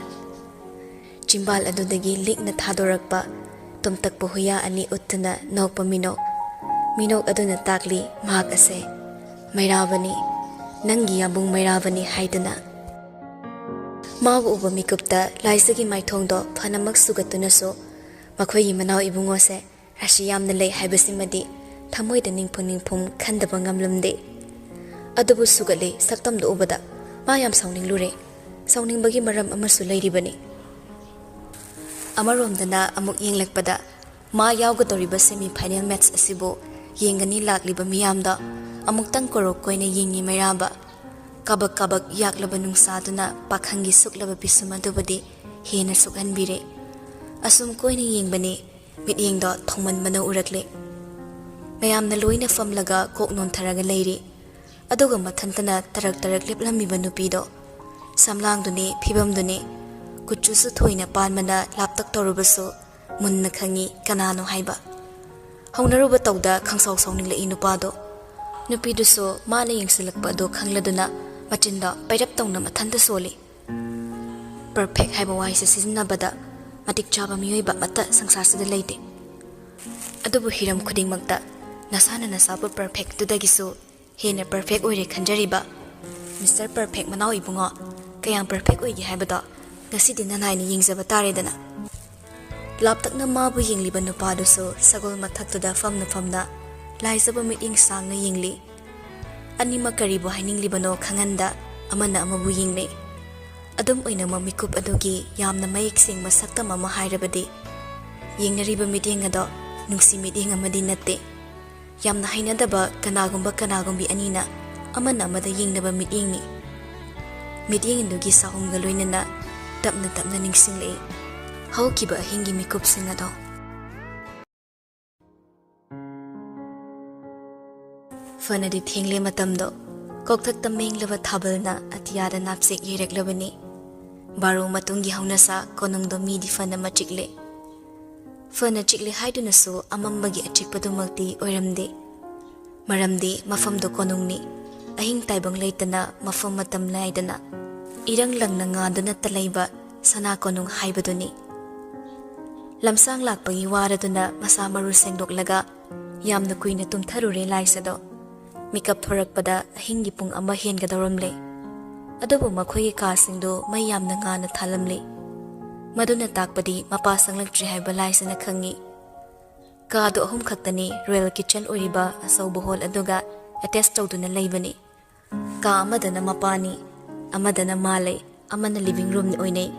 ꯆꯤꯝꯕꯥꯜ ꯑꯗꯨꯗꯒꯤ ꯂꯤꯛꯅ ꯊꯥꯗꯣꯔꯛꯄ ꯇꯨꯝꯇꯛꯄ ꯍꯨꯌꯥ ꯑꯅꯤ ꯎꯠꯇꯨꯅ ꯅꯣꯛꯄ ꯃꯤꯅꯣꯛ, ꯃꯤꯅꯣꯛ ꯑꯗꯨꯅ ꯇꯥꯛꯂꯤ ꯃꯍꯥꯛ ꯑꯁꯦ ꯃꯩꯔꯥꯕꯅꯤ, ꯅꯪꯒꯤ ꯌꯥꯝꯕꯨꯡ ꯃꯩꯔꯥꯕꯅꯤ ꯍꯥꯏꯗꯨꯅ꯫ ꯃꯥꯕꯨ ꯎꯕ ꯃꯤꯀꯨꯞꯇ ꯂꯥꯏꯖꯒꯤ ꯃꯥꯏꯊꯣꯡꯗꯣ ꯐꯅꯃꯛ ꯁꯨꯒꯠꯇꯨꯅꯁꯨ ꯃꯈꯣꯏꯒꯤ ꯃꯅꯥꯎ ꯏꯕꯨꯡꯉꯣꯁꯦ ꯔꯥꯁꯤ ꯌꯥꯝꯅ ꯂꯩ ꯍꯥꯏꯕꯁꯤꯃꯗꯤ ꯊꯃꯣꯏꯗ ꯅꯤꯡꯐꯨ ꯅꯤꯡꯐꯨꯝ ꯈꯟꯗꯕ ꯉꯝꯂꯝꯗꯦ꯫ ꯑꯗꯨꯕꯨ ꯁꯨꯒꯠꯂꯤ ꯁꯛꯇꯝꯗꯨ ꯎꯕꯗ ꯃꯥ ꯌꯥꯝ ꯁꯥꯎꯅꯤꯡꯂꯨꯔꯦ꯫ ꯁꯥꯎꯅꯤꯡꯕꯒꯤ ꯃꯔꯝ ꯑꯃꯁꯨ ꯂꯩꯔꯤꯕꯅꯤ꯫ ꯑꯃꯔꯣꯝꯗꯅ ꯑꯃꯨꯛ ꯌꯦꯡꯂꯛꯄꯗ ꯃꯥ ꯌꯥꯎꯒꯗꯧꯔꯤꯕ semi final match ꯑꯁꯤꯕꯨ ꯌꯦꯡꯒꯅꯤ ꯂꯥꯛꯂꯤꯕ ꯃꯤꯌꯥꯝꯗ ꯑꯃꯨꯛꯇꯪ ꯀꯣꯔꯣꯛ ꯀꯣꯏꯅ ꯌꯦꯡꯉꯤ ꯃꯩꯔꯥꯕ꯫ ꯀꯥꯕꯛ ꯀꯥꯕꯛ ꯌꯥꯛꯂꯕ ꯅꯨꯡꯁꯥꯗꯨꯅ ꯄꯥꯈꯪꯒꯤ ꯁꯨꯛꯂꯕ ꯄꯤꯁꯨꯝ ꯑꯗꯨꯕꯨꯗꯤ ꯍꯦꯟꯅ ꯁꯨꯛꯍꯟꯕꯤꯔꯦ꯫ ꯑꯁꯨꯝ ꯀꯣꯏꯅ ꯌꯦꯡꯕꯅꯤ, ꯃꯤꯠꯌꯦꯡꯗꯣ ꯊꯣꯡꯃꯟꯕꯅ ꯎꯔꯛꯂꯦ꯫ ꯃꯌꯥꯝꯅ ꯂꯣꯏꯅ ꯐꯝꯂꯒ ꯀꯣꯛ ꯅꯣꯟꯊꯔꯒ ꯂꯩꯔꯤ꯫ ꯑꯗꯨꯒ ꯃꯊꯟꯇꯅ ꯇꯔꯛ ꯇꯔꯛ ꯂꯦꯞꯂꯝꯃꯤꯕ ꯅꯨꯄꯤꯗꯣ꯫ ꯁꯝꯂꯥꯡꯗꯨꯅꯤ, ꯐꯤꯕꯝꯗꯨꯅꯤ, ꯀꯨꯆꯨꯁꯨ ꯊꯣꯏꯅ ꯄꯥꯟꯕꯅ ꯂꯥꯞꯇꯛ ꯇꯧꯔꯕꯁꯨ ꯃꯨꯟꯅ ꯈꯪꯉꯤ ꯀꯅꯥꯅꯣ ꯍꯥꯏꯕ꯫ ꯍꯧꯅꯔꯨꯕ ꯇꯧꯗ ꯈꯪꯁꯥꯎ ꯁꯥꯎꯅꯤꯡꯂꯛꯏ ꯅꯨꯄꯥꯗꯣ꯫ ꯅꯨꯄꯤꯗꯨꯁꯨ ꯃꯥꯅ ꯌꯦꯡꯁꯤꯜꯂꯛꯄ ꯑꯗꯨ ꯈꯪꯂꯗꯨꯅ ꯃꯆꯤꯟꯗꯣ ꯄꯩꯔꯞ ꯇꯧꯅ ꯃꯊꯟꯇ ꯁꯣꯜꯂꯤ꯫ Perfect ꯍꯥꯏꯕ ꯋꯥꯍꯩꯁꯦ ꯁꯤꯖꯤꯟꯅꯕꯗ ꯃꯇꯤꯛ ꯆꯥꯕ ꯃꯤꯑꯣꯏꯕ ꯑꯃꯠꯇ ꯁꯪꯁꯥꯔꯁꯤꯗ ꯂꯩꯇꯦ꯫ ꯑꯗꯨꯕꯨ ꯍꯤꯔꯝ ꯈꯨꯗꯤꯡꯃꯛꯇ ꯅꯁꯥꯅ ꯅꯁꯥꯕꯨ perfectꯨꯗꯒꯤꯁꯨ ꯍꯦꯟꯅ perfect ꯑꯣꯏꯔꯦ ꯈꯟꯖꯔꯤꯕ Mister Perfect ꯃꯅꯥꯎ ꯏꯕꯨꯡꯉꯣ, ꯀꯌꯥꯝ perfect ꯑꯣꯏꯒꯦ ꯍꯥꯏꯕꯗꯣ ꯉꯁꯤꯗꯤ ꯅꯅꯥꯏꯅ ꯌꯦꯡꯖꯕ ꯇꯥꯔꯦꯗꯅ꯫ ꯂꯥꯞꯇꯛꯅ ꯃꯥꯕꯨ ꯌꯦꯡꯂꯤꯕ ꯅꯨꯄꯥꯗꯨꯁꯨ ꯁꯒꯣꯜ ꯃꯊꯛꯇꯨꯗ ꯐꯝꯅ ꯐꯝꯅ ꯂꯥꯏꯖꯕ ꯃꯤꯠꯌꯦꯡ ꯁꯥꯡꯅ ꯌꯦꯡꯂꯤ꯫ ꯑꯅꯤꯃꯛ ꯀꯔꯤꯕꯨ ꯍꯥꯏꯅꯤꯡꯂꯤꯕꯅꯣ ꯈꯪꯍꯟꯗ ꯑꯃꯅ ꯑꯃꯕꯨ ꯌꯦꯡꯂꯤ꯫ ꯑꯗꯨꯝ ꯑꯣꯏꯅꯃꯛ ꯃꯤꯀꯨꯞ ꯑꯗꯨꯒꯤ ꯌꯥꯝꯅ ꯃꯌꯦꯛ ꯁꯦꯡꯕ ꯁꯛꯇꯝ ꯑꯃ ꯍꯥꯏꯔꯕꯗꯤ ꯌꯦꯡꯅꯔꯤꯕ ꯃꯤꯠꯌꯦꯡ ꯑꯗꯣ ꯅꯨꯡꯁꯤ ꯃꯤꯠꯌꯦꯡ ꯑꯃꯗꯤ ꯅꯠꯇꯦ꯫ ꯌꯥꯝꯅ ꯍꯩꯅꯗꯕ ꯀꯅꯥꯒꯨꯝꯕ ꯀꯅꯥꯒꯨꯝꯕꯤ ꯑꯅꯤꯅ ꯑꯃꯅ ꯑꯃꯗ ꯌꯦꯡꯅꯕ ꯃꯤꯠꯌꯦꯡꯅꯤ꯫ ꯃꯤꯠꯌꯦꯡ ꯑꯗꯨꯒꯤ ꯁꯥꯍꯨꯝꯒ ꯂꯣꯏꯅꯅ ꯇꯞꯅ ꯇꯞꯅ ꯅꯤꯡꯁꯤꯡꯂꯛꯏ ꯍꯧꯈꯤꯕ ꯑꯍꯤꯡꯒꯤ ꯃꯤꯀꯨꯞꯁꯤꯡ ꯑꯗꯣ꯫ ꯐꯅꯗꯤ ꯊꯦꯡꯂꯦ ꯃꯇꯝꯗꯣ꯫ ꯀꯣꯛꯊꯛꯇ ꯃꯦꯡꯂꯕ ꯊꯥꯕꯜꯅ ꯑꯇꯤꯌꯥꯗ ꯅꯥꯞꯆꯦꯛ ꯌꯩꯔꯛꯂꯕꯅꯤ꯫ ꯕꯥꯔꯣ ꯃꯇꯨꯡꯒꯤ ꯍꯧꯅꯁꯥ ꯀꯣꯅꯨꯡꯗꯣ ꯃꯤꯗꯤ ꯐꯅ ꯃꯆꯤꯛꯂꯦ꯫ ꯐꯅ ꯆꯤꯛꯂꯦ ꯍꯥꯏꯗꯨꯅꯁꯨ ꯑꯃꯝꯕꯒꯤ ꯑꯆꯤꯛꯄꯗꯨꯃꯛꯇꯤ ꯑꯣꯏꯔꯝꯗꯦ꯫ ꯃꯔꯝꯗꯤ ꯃꯐꯝꯗꯨ ꯀꯣꯅꯨꯡꯅꯤ꯫ ꯑꯍꯤꯡ ꯇꯥꯏꯕꯪ ꯂꯩꯇꯅ ꯃꯐꯝ ꯃꯇꯝ ꯅꯥꯏꯗꯅ ꯏꯔꯪ ꯂꯪꯅ ꯉꯥꯟꯗꯨꯅꯇ ꯂꯩꯕ ꯁꯅꯥ ꯀꯣꯅꯨꯡ ꯍꯥꯏꯕꯗꯨꯅꯤ꯫ ꯂꯝꯁꯥꯡ ꯂꯥꯛꯄꯒꯤ ꯋꯥꯔꯗꯨꯅ ꯃꯁꯥ ꯃꯔꯨ ꯁꯦꯡꯗꯣꯛꯂꯒ ꯌꯥꯝꯅ ꯀꯨꯏꯅ ꯇꯨꯝꯊꯔꯨꯔꯦ ꯂꯥꯏꯁꯗꯣ꯫ ꯃꯤꯀꯞ ꯊꯣꯔꯛꯄꯗ ꯑꯍꯤꯡꯒꯤ ꯄꯨꯡ ꯑꯃ ꯍꯦꯟꯒꯗꯧꯔꯝꯂꯦ꯫ ꯑꯗꯨꯕꯨ ꯃꯈꯣꯏꯒꯤ ꯀꯥꯁꯤꯡꯗꯨ ꯃꯩ ꯌꯥꯝꯅ ꯉꯥꯟꯅ ꯊꯥꯜꯂꯝꯂꯤ꯫ ꯃꯗꯨꯅ ꯇꯥꯛꯄꯗꯤ ꯃꯄꯥ ꯆꯪꯂꯛꯇ꯭ꯔꯤ ꯍꯥꯏꯕ ꯂꯥꯏꯁꯥꯅ ꯈꯪꯏ꯫ ꯀꯥꯗꯨ ꯑꯍꯨꯝ ꯈꯛꯇꯅꯤ, ꯔꯣꯌꯦꯜ ꯀꯤꯆꯟ ꯑꯣꯏꯔꯤꯕ ꯑꯆꯧꯕ ꯍꯣꯜ ꯑꯗꯨꯒ ꯑꯦꯇꯦꯆ ꯇꯧꯗꯨꯅ ꯂꯩꯕꯅꯤ꯫ ꯀꯥ ꯑꯃꯗꯅ ꯃꯄꯥꯅꯤ, ꯑꯃꯗꯅ ꯃꯥ ꯂꯩ, ꯑꯃꯅ ꯂꯤꯚꯤꯡ ꯔꯨꯝ ꯑꯣꯏꯅꯩ꯫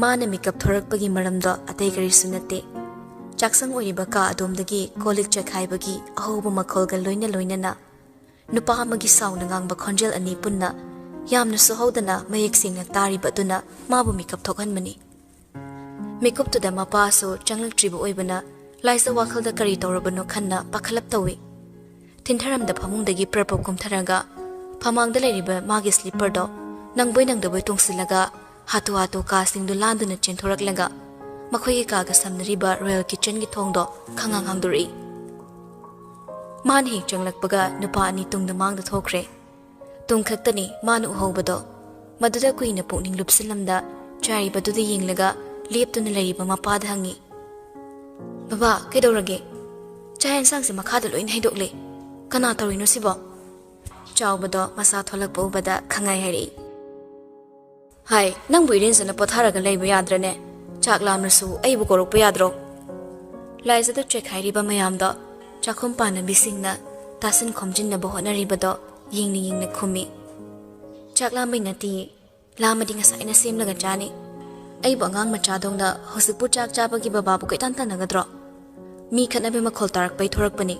ꯃꯥꯅ ꯃꯤꯀꯞ ꯊꯣꯔꯛꯄꯒꯤ ꯃꯔꯝꯗꯣ ꯑꯇꯩ ꯀꯔꯤꯁꯨ ꯅꯠꯇꯦ꯫ ꯆꯥꯛꯁꯪ ꯑꯣꯏꯔꯤꯕ ꯀꯥ ꯑꯗꯣꯝꯗꯒꯤ ꯀꯣꯜ ꯂꯤꯛ ꯆꯦꯈꯥꯏꯕꯒꯤ ꯑꯍꯧꯕ ꯃꯈꯣꯜꯒ ꯂꯣꯏꯅ ꯂꯣꯏꯅꯅ ꯅꯨꯄꯥ ꯑꯃꯒꯤ ꯁꯥꯎꯅ ꯉꯥꯡꯕ ꯈꯣꯟꯖꯦꯜ ꯑꯅꯤ ꯄꯨꯟꯅ ꯌꯥꯝꯅꯁꯨ ꯍꯧꯗꯅ ꯃꯌꯦꯛ ꯁꯦꯡꯅ ꯇꯥꯔꯤꯕ ꯑꯗꯨꯅ ꯃꯥꯕꯨ ꯃꯤꯀꯞ ꯊꯣꯛꯍꯟꯕꯅꯤ꯫ ꯃꯤꯀꯨꯞꯇꯨꯗ ꯃꯄꯥꯁꯨ ꯆꯪꯂꯛꯇ꯭ꯔꯤꯕ ꯑꯣꯏꯕꯅ ꯂꯥꯏꯖ ꯋꯥꯈꯜꯗ ꯀꯔꯤ ꯇꯧꯔꯕꯅꯣ ꯈꯟꯅ ꯄꯥꯈꯠꯂꯞ ꯇꯧꯏ꯫ ꯊꯤꯟꯊꯔꯝꯗ ꯐꯃꯨꯡꯗꯒꯤ ꯄ꯭ꯔꯞ ꯄ꯭ꯔꯞ ꯀꯨꯝꯊꯔꯒ ꯐꯃꯥꯡꯗ ꯂꯩꯔꯤꯕ ꯃꯥꯒꯤ ꯁ꯭ꯂꯤꯞꯄꯔꯗꯣ ꯅꯪꯕꯣꯏ ꯅꯪꯗꯕꯣꯏ ꯇꯣꯡꯁꯤꯜꯂꯒ ꯍꯥꯊꯨ ꯍꯥꯊꯨ ꯀꯥꯁꯤꯡꯗꯨ ꯂꯥꯟꯗꯨꯅ ꯆꯦꯟꯊꯣꯔꯛꯂꯒ ꯃꯈꯣꯏꯒꯤ ꯀꯥꯒ ꯁꯝꯅꯔꯤꯕ ꯔꯣꯌꯦꯜ ꯀꯤꯆꯟꯒꯤ ꯊꯣꯡꯗꯣ ꯈꯪꯍꯥꯡ ꯍꯥꯡꯗꯣꯔꯛꯏ꯫ ꯃꯥꯅ ꯍꯦꯛ ꯆꯪꯂꯛꯄꯒ ꯅꯨꯄꯥ ꯑꯅꯤ ꯇꯨꯡꯗ ꯃꯥꯡꯗ ꯊꯣꯛꯈ꯭ꯔꯦ꯫ ꯇꯨꯡ ꯈꯛꯇꯅꯤ ꯃꯥꯅ ꯎꯍꯧꯕꯗꯣ꯫ ꯃꯗꯨꯗ ꯀꯨꯏꯅ ꯄꯨꯛꯅꯤꯡ ꯂꯨꯞꯁꯤꯜꯂꯝꯗ ꯆꯥꯏꯔꯤꯕꯗꯨꯗ ꯌꯦꯡꯂꯒ ꯂꯦꯞꯇꯨꯅ ꯂꯩꯔꯤꯕ ꯃꯄꯥꯗ ꯍꯪꯉꯤ, "ꯕꯕꯥ, ꯀꯩꯗꯧꯔꯒꯦ? ꯆꯥꯛ ꯌꯦꯟꯁꯥꯡꯁꯦ ꯃꯈꯥꯗ ꯂꯣꯏꯅ ꯍꯩꯗꯣꯛꯂꯦ꯫ ꯀꯅꯥ ꯇꯧꯔꯤꯅꯣ ꯁꯤꯕꯣ?" ꯆꯥꯎꯕꯗꯣ ꯃꯁꯥ ꯊꯣꯛꯂꯛꯄ ꯎꯕꯗ ꯈꯪꯍꯥꯏ ꯍꯥꯏꯔꯛꯏ, "ꯍꯥꯏ, ꯅꯪꯕꯨ ꯏꯔꯦꯟꯖꯅ ꯄꯣꯊꯥꯔꯒ ꯂꯩꯕ ꯌꯥꯗ꯭ꯔꯅꯦ? ꯆꯥꯛ ꯂꯥꯝꯂꯁꯨ ꯑꯩꯕꯨ ꯀꯧꯔꯛꯄ ꯌꯥꯗ꯭ꯔꯣ?" ꯂꯥꯏꯖꯗ ꯆꯦꯛꯈꯥꯏꯔꯤꯕ ꯃꯌꯥꯝꯗꯣ ꯆꯥꯛꯈꯨꯝ ꯄꯥꯟꯅꯕꯤꯁꯤꯡꯅ ꯇꯥꯁꯤꯟ ꯈꯣꯝꯖꯤꯟꯅꯕ ꯍꯣꯠꯅꯔꯤꯕꯗꯣ ꯌꯦꯡꯅ ꯌꯦꯡꯅ ꯈꯨꯝꯃꯤ, "ꯆꯥꯛ ꯂꯥꯝꯕꯩ ꯅꯠꯇꯤꯌꯦ꯫ ꯂꯥꯝꯃꯗꯤ ꯉꯁꯥꯏꯅ ꯁꯦꯝꯂꯒ ꯆꯥꯅꯤ꯫ ꯑꯩꯕꯨ ꯑꯉꯥꯡ ꯃꯆꯥꯗꯧꯅ ꯍꯧꯖꯤꯛꯄꯨ ꯆꯥꯛ ꯆꯥꯕꯒꯤ ꯕꯕꯥꯕꯨ ꯀꯣꯏꯇꯥꯟ ꯇꯥꯟꯅꯒꯗ꯭ꯔꯣ? ꯃꯤ ꯈꯠꯅꯕꯩ ꯃꯈꯣꯜ ꯇꯥꯔꯛꯄꯩ ꯊꯣꯔꯛꯄꯅꯤ꯫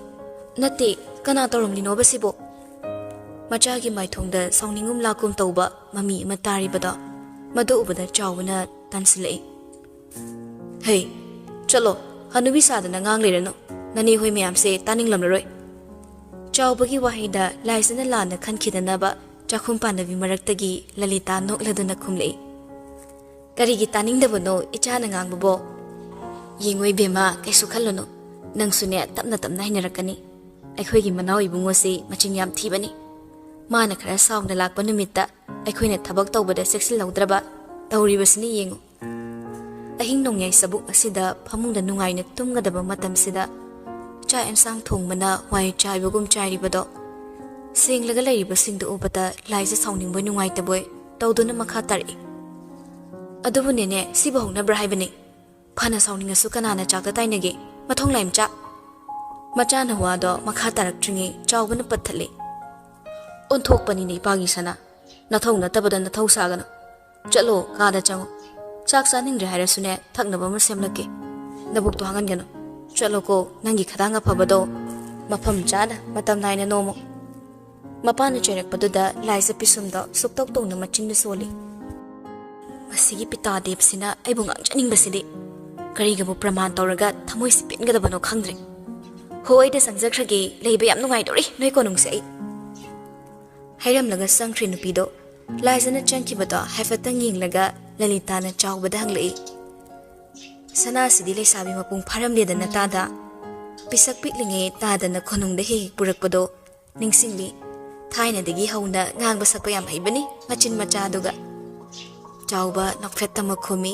ꯅꯠꯇꯦ, ꯀꯅꯥ ꯇꯧꯔꯝꯂꯤꯅꯣꯕ ꯁꯤꯕꯨ?" ꯃꯆꯥꯒꯤ ꯃꯥꯏꯊꯣꯡꯗ ꯁꯥꯎꯅꯤꯡꯒꯨꯝ ꯂꯥꯛꯀꯨꯝ ꯇꯧꯕ ꯃꯃꯤ ꯑꯃ ꯇꯥꯔꯤꯕꯗꯣ, ꯃꯗꯨ ꯎꯕꯗ ꯆꯥꯎꯕꯅ ꯇꯟꯁꯤꯜꯂꯛꯏ꯫ "ꯍꯩ, ꯆꯠꯂꯣ, ꯍꯅꯨꯕꯤ ꯁꯥꯗꯅ ꯉꯥꯡ ꯂꯩꯔꯅꯨ꯫ ꯅꯅꯦ ꯍꯣꯏ ꯃꯌꯥꯝꯁꯦ ꯇꯥꯅꯤꯡꯂꯝꯂꯔꯣꯏ꯫" ꯆꯥꯎꯕꯒꯤ ꯋꯥꯍꯩꯗ ꯂꯥꯏꯖꯅ ꯂꯥꯟꯅ ꯈꯟꯈꯤꯗꯅꯕ ꯆꯥꯛꯈꯨꯝ ꯄꯥꯟꯅꯕꯤ ꯃꯔꯛꯇꯒꯤ ꯂꯂꯤꯇꯥ ꯅꯣꯛꯂꯗꯨꯅ ꯈꯨꯝꯂꯛꯏ, "ꯀꯔꯤꯒꯤ ꯇꯥꯅꯤꯡꯗꯕꯅꯣ ꯏꯆꯥꯅ ꯉꯥꯡꯕꯕꯣ?" "ꯌꯦꯡꯉꯣ ꯏꯕꯦꯝꯃ, ꯀꯩꯁꯨ ꯈꯜꯂꯨꯅꯨ꯫ ꯅꯪꯁꯨꯅꯦ ꯇꯞꯅ ꯇꯞꯅ ꯍꯩꯅꯔꯛꯀꯅꯤ꯫ ꯑꯩꯈꯣꯏꯒꯤ ꯃꯅꯥꯎ ꯏꯕꯨꯡꯉꯣꯁꯤ ꯃꯆꯤꯟ ꯌꯥꯝ ꯊꯤꯕꯅꯤ꯫ ꯃꯥꯅ ꯈꯔ ꯁꯥꯎꯅ ꯂꯥꯛꯄ ꯅꯨꯃꯤꯠꯇ ꯑꯩꯈꯣꯏꯅ ꯊꯕꯛ ꯇꯧꯕꯗ ꯆꯦꯛꯁꯤꯜꯍꯧꯗ꯭ꯔꯕ ꯇꯧꯔꯤꯕꯁꯤꯅ ꯌꯦꯡꯉꯨ꯫" ꯑꯍꯤꯡ ꯅꯣꯡꯌꯥꯏ ꯆꯕꯨꯛ ꯑꯁꯤꯗ ꯐꯃꯨꯡꯗ ꯅꯨꯡꯉꯥꯏꯅ ꯇꯨꯝꯒꯗꯕ ꯃꯇꯝꯁꯤꯗ ꯆꯥꯛ ꯑꯦꯟꯁꯥꯡ ꯊꯣꯡꯕꯅ ꯋꯥꯏ ꯆꯥꯏꯕꯒꯨꯝ ꯆꯥꯏꯔꯤꯕꯗꯣ ꯁꯦꯡꯂꯒ ꯂꯩꯔꯤꯕꯁꯤꯡꯗꯨ ꯎꯕꯗ ꯂꯥꯏꯖ ꯁꯥꯎꯅꯤꯡꯕꯣꯏ ꯅꯨꯡꯉꯥꯏꯇꯕꯣꯏ ꯇꯧꯗꯨꯅ ꯃꯈꯥ ꯇꯥꯔꯛꯏ꯫ "ꯑꯗꯨꯕꯨ ꯅꯦꯅꯦ, ꯁꯤꯕꯨ ꯍꯧꯅꯕ꯭ꯔꯥ ꯍꯥꯏꯕꯅꯤ? ꯐꯅ ꯁꯥꯎꯅꯤꯡꯉꯁꯨ ꯀꯅꯥꯅ ꯆꯥꯛꯇ ꯇꯥꯏꯅꯒꯦ? ꯃꯊꯣꯡ ꯂꯥꯏꯝꯆꯥ!" ꯃꯆꯥꯅ ꯋꯥꯗꯣ ꯃꯈꯥ ꯇꯥꯔꯛꯇ꯭ꯔꯤꯉꯩ ꯆꯥꯎꯕꯅ ꯄꯠꯊꯠꯂꯤ꯫ "ꯑꯣꯟꯊꯣꯛꯄꯅꯤꯅꯦ ꯏꯄꯥꯒꯤ ꯁꯅꯥ, ꯅꯊꯧ ꯅꯠꯇꯕꯗ ꯅꯊꯧ ꯁꯥꯒꯅꯨ꯫ ꯆꯠꯂꯣ, ꯀꯥꯗ ꯆꯪꯉꯣ꯫ ꯆꯥꯛ ꯆꯥꯅꯤꯡꯗ꯭ꯔꯦ ꯍꯥꯏꯔꯁꯨꯅꯦ, ꯊꯛꯅꯕ ꯑꯃ ꯁꯦꯝꯂꯛꯀꯦ꯫ ꯅꯕꯨꯛꯇꯣ ꯍꯥꯡꯍꯟꯒꯅꯨ꯫ ꯆꯠꯂꯣꯀꯣ, ꯅꯪꯒꯤ ꯈꯗꯥꯡ ꯑꯐꯕꯗꯣ ꯃꯐꯝ ꯆꯥꯅ ꯃꯇꯝ ꯅꯥꯏꯅ ꯅꯣꯝꯃꯨ꯫" ꯃꯄꯥꯅ ꯆꯩꯔꯛꯄꯗꯨꯗ ꯂꯥꯏꯖ ꯄꯤꯁꯨꯝꯗꯣ ꯁꯨꯛꯇꯧ ꯇꯧꯅ ꯃꯆꯤꯟꯅ ꯁꯣꯜꯂꯤ꯫ "ꯃꯁꯤꯒꯤ ꯄꯤꯇꯥ ꯗꯦꯕꯁꯤꯅ ꯑꯩꯕꯨ ꯉꯥꯡꯖꯅꯤꯡꯕꯁꯤꯗꯤ꯫ ꯀꯔꯤꯒꯕꯨ ꯄ꯭ꯔꯃꯥꯟ ꯇꯧꯔꯒ ꯊꯃꯣꯏꯁꯤ ꯄꯦꯟꯒꯗꯕꯅꯣ ꯈꯪꯗ꯭ꯔꯦ꯫ ꯍꯣ, ꯑꯩꯗ ꯆꯪꯖꯈ꯭ꯔꯒꯦ, ꯂꯩꯕ ꯌꯥꯝ ꯅꯨꯡꯉꯥꯏꯗꯧꯔꯤ ꯅꯣꯏ ꯀꯣꯅꯨꯡꯁꯦ ꯑꯩ꯫" ꯍꯥꯏꯔꯝꯂꯒ ꯆꯪꯈ꯭ꯔꯦ ꯅꯨꯄꯤꯗꯣ꯫ ꯂꯥꯏꯖꯅ ꯆꯪꯈꯤꯕꯗꯣ ꯍꯥꯏꯐꯦꯠꯇꯪ ꯌꯦꯡꯂꯒ ꯂꯂꯤꯇꯥꯅ ꯆꯥꯎꯕꯗ ꯍꯪꯂꯛꯏ, "ꯁꯅꯥꯁꯤꯗꯤ ꯂꯩꯁꯥꯕꯤ ꯃꯄꯨꯡ ꯐꯥꯔꯝꯂꯦꯗꯅ ꯇꯥꯗ? ꯄꯤꯁꯛ ꯄꯤꯛꯂꯤꯉꯩ ꯇꯥꯗꯅ ꯀꯣꯅꯨꯡꯗ ꯍꯦꯛ ꯍꯦꯛ ꯄꯨꯔꯛꯄꯗꯣ ꯅꯤꯡꯁꯤꯡꯂꯤ꯫ ꯊꯥꯏꯅꯗꯒꯤ ꯍꯧꯅ ꯉꯥꯡꯕ ꯁꯛꯄ ꯌꯥꯝ ꯍꯩꯕꯅꯤ ꯃꯆꯤꯟ ꯃꯆꯥꯗꯨꯒ꯫" ꯆꯥꯎꯕ ꯅꯣꯛꯐꯦꯠ ꯇꯝꯃ ꯈꯨꯝꯃꯤ,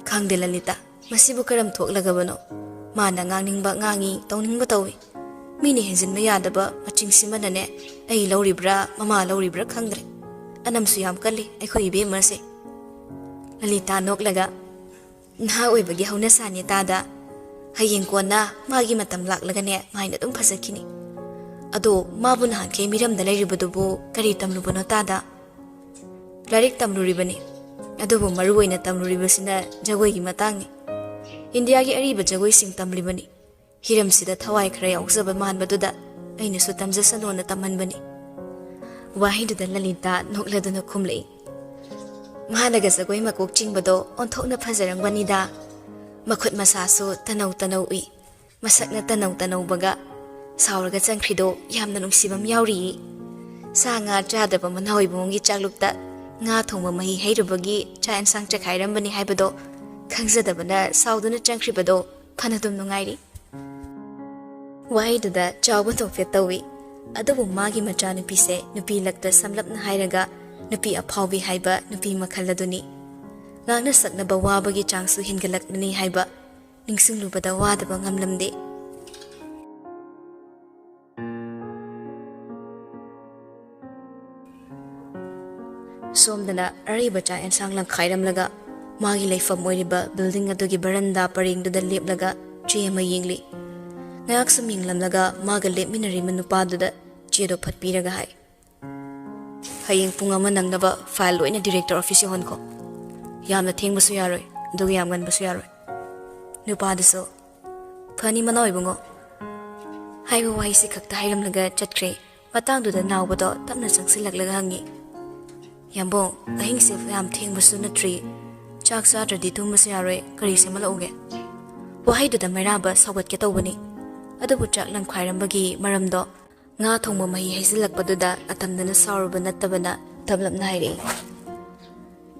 "ꯈꯪꯗꯦ ꯂꯂꯤꯇꯥ, ꯃꯁꯤꯕꯨ ꯀꯔꯝ ꯊꯣꯛꯂꯒꯕꯅꯣ? ꯃꯥꯅ ꯉꯥꯡꯅꯤꯡꯕ ꯉꯥꯡꯉꯤ, ꯇꯧꯅꯤꯡꯕ ꯇꯧꯏ꯫ ꯃꯤꯅ ꯍꯦꯟꯖꯤꯟꯕ ꯌꯥꯗꯕ ꯃꯆꯤꯡꯁꯤꯃꯅꯅꯦ, ꯑꯩ ꯂꯧꯔꯤꯕ꯭ꯔꯥ ꯃꯃꯥ ꯂꯧꯔꯤꯕ꯭ꯔꯥ ꯈꯪꯗ꯭ꯔꯦ꯫ ꯑꯅꯝꯁꯨ ꯌꯥꯝ ꯀꯜꯂꯤ ꯑꯩꯈꯣꯏ ꯏꯕꯦꯝꯃꯁꯦ꯫" ꯂꯂꯤꯇꯥ ꯅꯣꯛꯂꯒ, "ꯅꯍꯥ ꯑꯣꯏꯕꯒꯤ ꯍꯧꯅꯁꯥꯅꯦ ꯇꯥꯗ꯫ ꯍꯌꯦꯡ ꯀꯣꯟꯅ ꯃꯥꯒꯤ ꯃꯇꯝ ꯂꯥꯛꯂꯒꯅꯦ, ꯃꯥꯏꯅ ꯑꯗꯨꯝ ꯐꯖꯈꯤꯅꯤ꯫ ꯑꯗꯣ ꯃꯥꯕꯨ ꯅꯍꯥꯟꯈꯩ ꯃꯤꯔꯝꯗ ꯂꯩꯔꯤꯕꯗꯨꯕꯨ ꯀꯔꯤ ꯇꯝꯂꯨꯕꯅꯣ ꯇꯥꯗ?" "ꯂꯥꯏꯔꯤꯛ ꯇꯝꯂꯨꯔꯤꯕꯅꯤ, ꯑꯗꯨꯕꯨ ꯃꯔꯨ ꯑꯣꯏꯅ ꯇꯝꯂꯨꯔꯤꯕꯁꯤꯅ ꯖꯒꯣꯏꯒꯤ ꯃꯇꯥꯡꯅꯤ꯫ ꯏꯟꯗꯤꯌꯥꯒꯤ ꯑꯔꯤꯕ ꯖꯒꯣꯏꯁꯤꯡ ꯇꯝꯂꯤꯕꯅꯤ꯫ ꯍꯤꯔꯝꯁꯤꯗ ꯊꯋꯥꯏ ꯈꯔ ꯌꯥꯎꯖꯕ ꯃꯥꯟꯕꯗꯨꯗ ꯑꯩꯅꯁꯨ ꯇꯝꯖꯁꯅꯣꯅ ꯇꯝꯍꯟꯕꯅꯤ꯫" ꯋꯥꯍꯩꯗꯨꯗ ꯂꯂꯤꯇꯥ ꯅꯣꯛꯂꯗꯨꯅ ꯈꯨꯝꯂꯛꯏ, "ꯃꯥꯅꯒ ꯖꯒꯣꯏ ꯃꯀꯣꯛ ꯆꯤꯡꯕꯗꯣ ꯑꯣꯟꯊꯣꯛꯅ ꯐꯖꯔꯝꯒꯅꯤꯗ꯫ ꯃꯈꯨꯠ ꯃꯁꯥꯁꯨ ꯇꯅꯧ ꯇꯅꯧ ꯎꯏ꯫ ꯃꯁꯛꯅ ꯇꯅꯧ ꯇꯅꯧꯕꯒ ꯁꯥꯎꯔꯒ ꯆꯪꯈ꯭ꯔꯤꯗꯣ ꯌꯥꯝꯅ ꯅꯨꯡꯁꯤꯕ ꯑꯃ ꯌꯥꯎꯔꯤꯌꯦ꯫ ꯁꯥ ꯉꯥ ꯆꯥꯗꯕ ꯃꯅꯥꯎ ꯏꯕꯨꯡꯒꯤ ꯆꯥꯛꯂꯨꯛꯇ ꯉꯥ ꯊꯣꯡꯕ ꯃꯍꯤ ꯍꯩꯔꯨꯕꯒꯤ ꯆꯥꯛ ꯌꯦꯟꯁꯥꯡ ꯆꯈꯥꯏꯔꯝꯕꯅꯤ ꯍꯥꯏꯕꯗꯣ ꯈꯪꯖꯗꯕꯅ ꯁꯥꯎꯗꯨꯅ ꯆꯪꯈ꯭ꯔꯤꯕꯗꯣ ꯐꯅꯗꯨꯝ ꯅꯨꯡꯉꯥꯏꯔꯤ꯫" ꯋꯥꯍꯩꯗꯨꯗ ꯆꯥꯎꯕ ꯅꯣꯛꯐꯦꯠ ꯇꯧꯏ꯫ ꯑꯗꯨꯕꯨ ꯃꯥꯒꯤ ꯃꯆꯥꯅꯨꯄꯤꯁꯦ ꯅꯨꯄꯤ ꯂꯛꯇ ꯁꯝꯂꯞꯅ ꯍꯥꯏꯔꯒ ꯅꯨꯄꯤ ꯑꯐꯥꯎꯕꯤ ꯍꯥꯏꯕ ꯅꯨꯄꯤ ꯃꯈꯜ ꯑꯗꯨꯅꯤ꯫ ꯉꯥꯡꯅ ꯁꯛꯅꯕ ꯋꯥꯕꯒꯤ ꯆꯥꯡꯁꯨ ꯍꯦꯟꯒꯠꯂꯛꯂꯅꯤ ꯍꯥꯏꯕ ꯅꯤꯡꯁꯤꯡꯂꯨꯕꯗ ꯋꯥꯗꯕ ꯉꯝꯂꯝꯗꯦ꯫ ꯁꯣꯝꯗꯅ ꯑꯔꯩꯕ ꯆꯥꯛ ꯑꯦꯟꯁꯥꯡ ꯂꯪꯈꯥꯏꯔꯝꯂꯒ ꯃꯥꯒꯤ ꯂꯩꯐꯝ ꯑꯣꯏꯔꯤꯕ building ꯑꯗꯨꯒꯤ ꯕꯔꯟꯗꯥ ꯄꯔꯦꯡꯗꯨꯗ ꯂꯦꯞꯂꯒ ꯆꯦ ꯑꯃ ꯌꯦꯡꯂꯤ꯫ ꯉꯥꯏꯍꯥꯛ ꯁꯨꯝ ꯌꯦꯡꯂꯝꯂꯒ ꯃꯥꯒ ꯂꯦꯞꯃꯤꯟꯅꯔꯤꯕ ꯅꯨꯄꯥꯗꯨꯗ ꯆꯦꯗꯣ ꯐꯠꯄꯤꯔꯒ ꯍꯥꯏ, "ꯍꯌꯦꯡ ꯄꯨꯡ ꯑꯃ ꯅꯪꯅꯕ file ꯂꯣꯏꯅ director office ꯌꯧꯍꯟꯈꯣ꯫ ꯌꯥꯝꯅ ꯊꯦꯡꯕꯁꯨ ꯌꯥꯔꯣꯏ, ꯑꯗꯨꯒ ꯌꯥꯝ ꯉꯟꯕꯁꯨ ꯌꯥꯔꯣꯏ꯫" ꯅꯨꯄꯥꯗꯨꯁꯨ, "ꯐꯅꯤ ꯃꯅꯥꯎ ꯏꯕꯨꯡꯉꯣ" ꯍꯥꯏꯕ ꯋꯥꯍꯩꯁꯤ ꯈꯛꯇ ꯍꯥꯏꯔꯝꯂꯒ ꯆꯠꯈ꯭ꯔꯦ꯫ ꯃꯇꯥꯡꯗꯨꯗ ꯅꯥꯎꯕꯗꯣ ꯇꯞꯅ ꯆꯪꯁꯤꯜꯂꯛꯂꯒ ꯍꯪꯉꯤ, "ꯌꯥꯝꯕꯨꯡ, ꯑꯍꯤꯡꯁꯦ ꯌꯥꯝ ꯊꯦꯡꯕꯁꯨ ꯅꯠꯇ꯭ꯔꯤ, ꯆꯥꯛ ꯆꯥꯗ꯭ꯔꯗꯤ ꯇꯨꯝꯕꯁꯨ ꯌꯥꯔꯣꯏ, ꯀꯔꯤ ꯁꯦꯝꯍꯜꯂꯛꯎꯒꯦ?" ꯋꯥꯍꯩꯗꯨꯗ ꯃꯩꯔꯥꯕ ꯁꯥꯎꯒꯠꯀꯦ ꯇꯧꯕꯅꯤ, ꯑꯗꯨꯕꯨ ꯆꯥꯛ ꯂꯪꯈꯥꯏꯔꯝꯕꯒꯤ ꯃꯔꯝꯗꯣ ꯉꯥ ꯊꯣꯡꯕ ꯃꯍꯤ ꯍꯩꯖꯤꯜꯂꯛꯄꯗꯨꯗ ꯑꯇꯝꯅꯅ ꯁꯥꯎꯔꯨꯕ ꯅꯠꯇꯕꯅ ꯇꯞꯂꯞꯅ ꯍꯥꯏꯔꯛꯏ,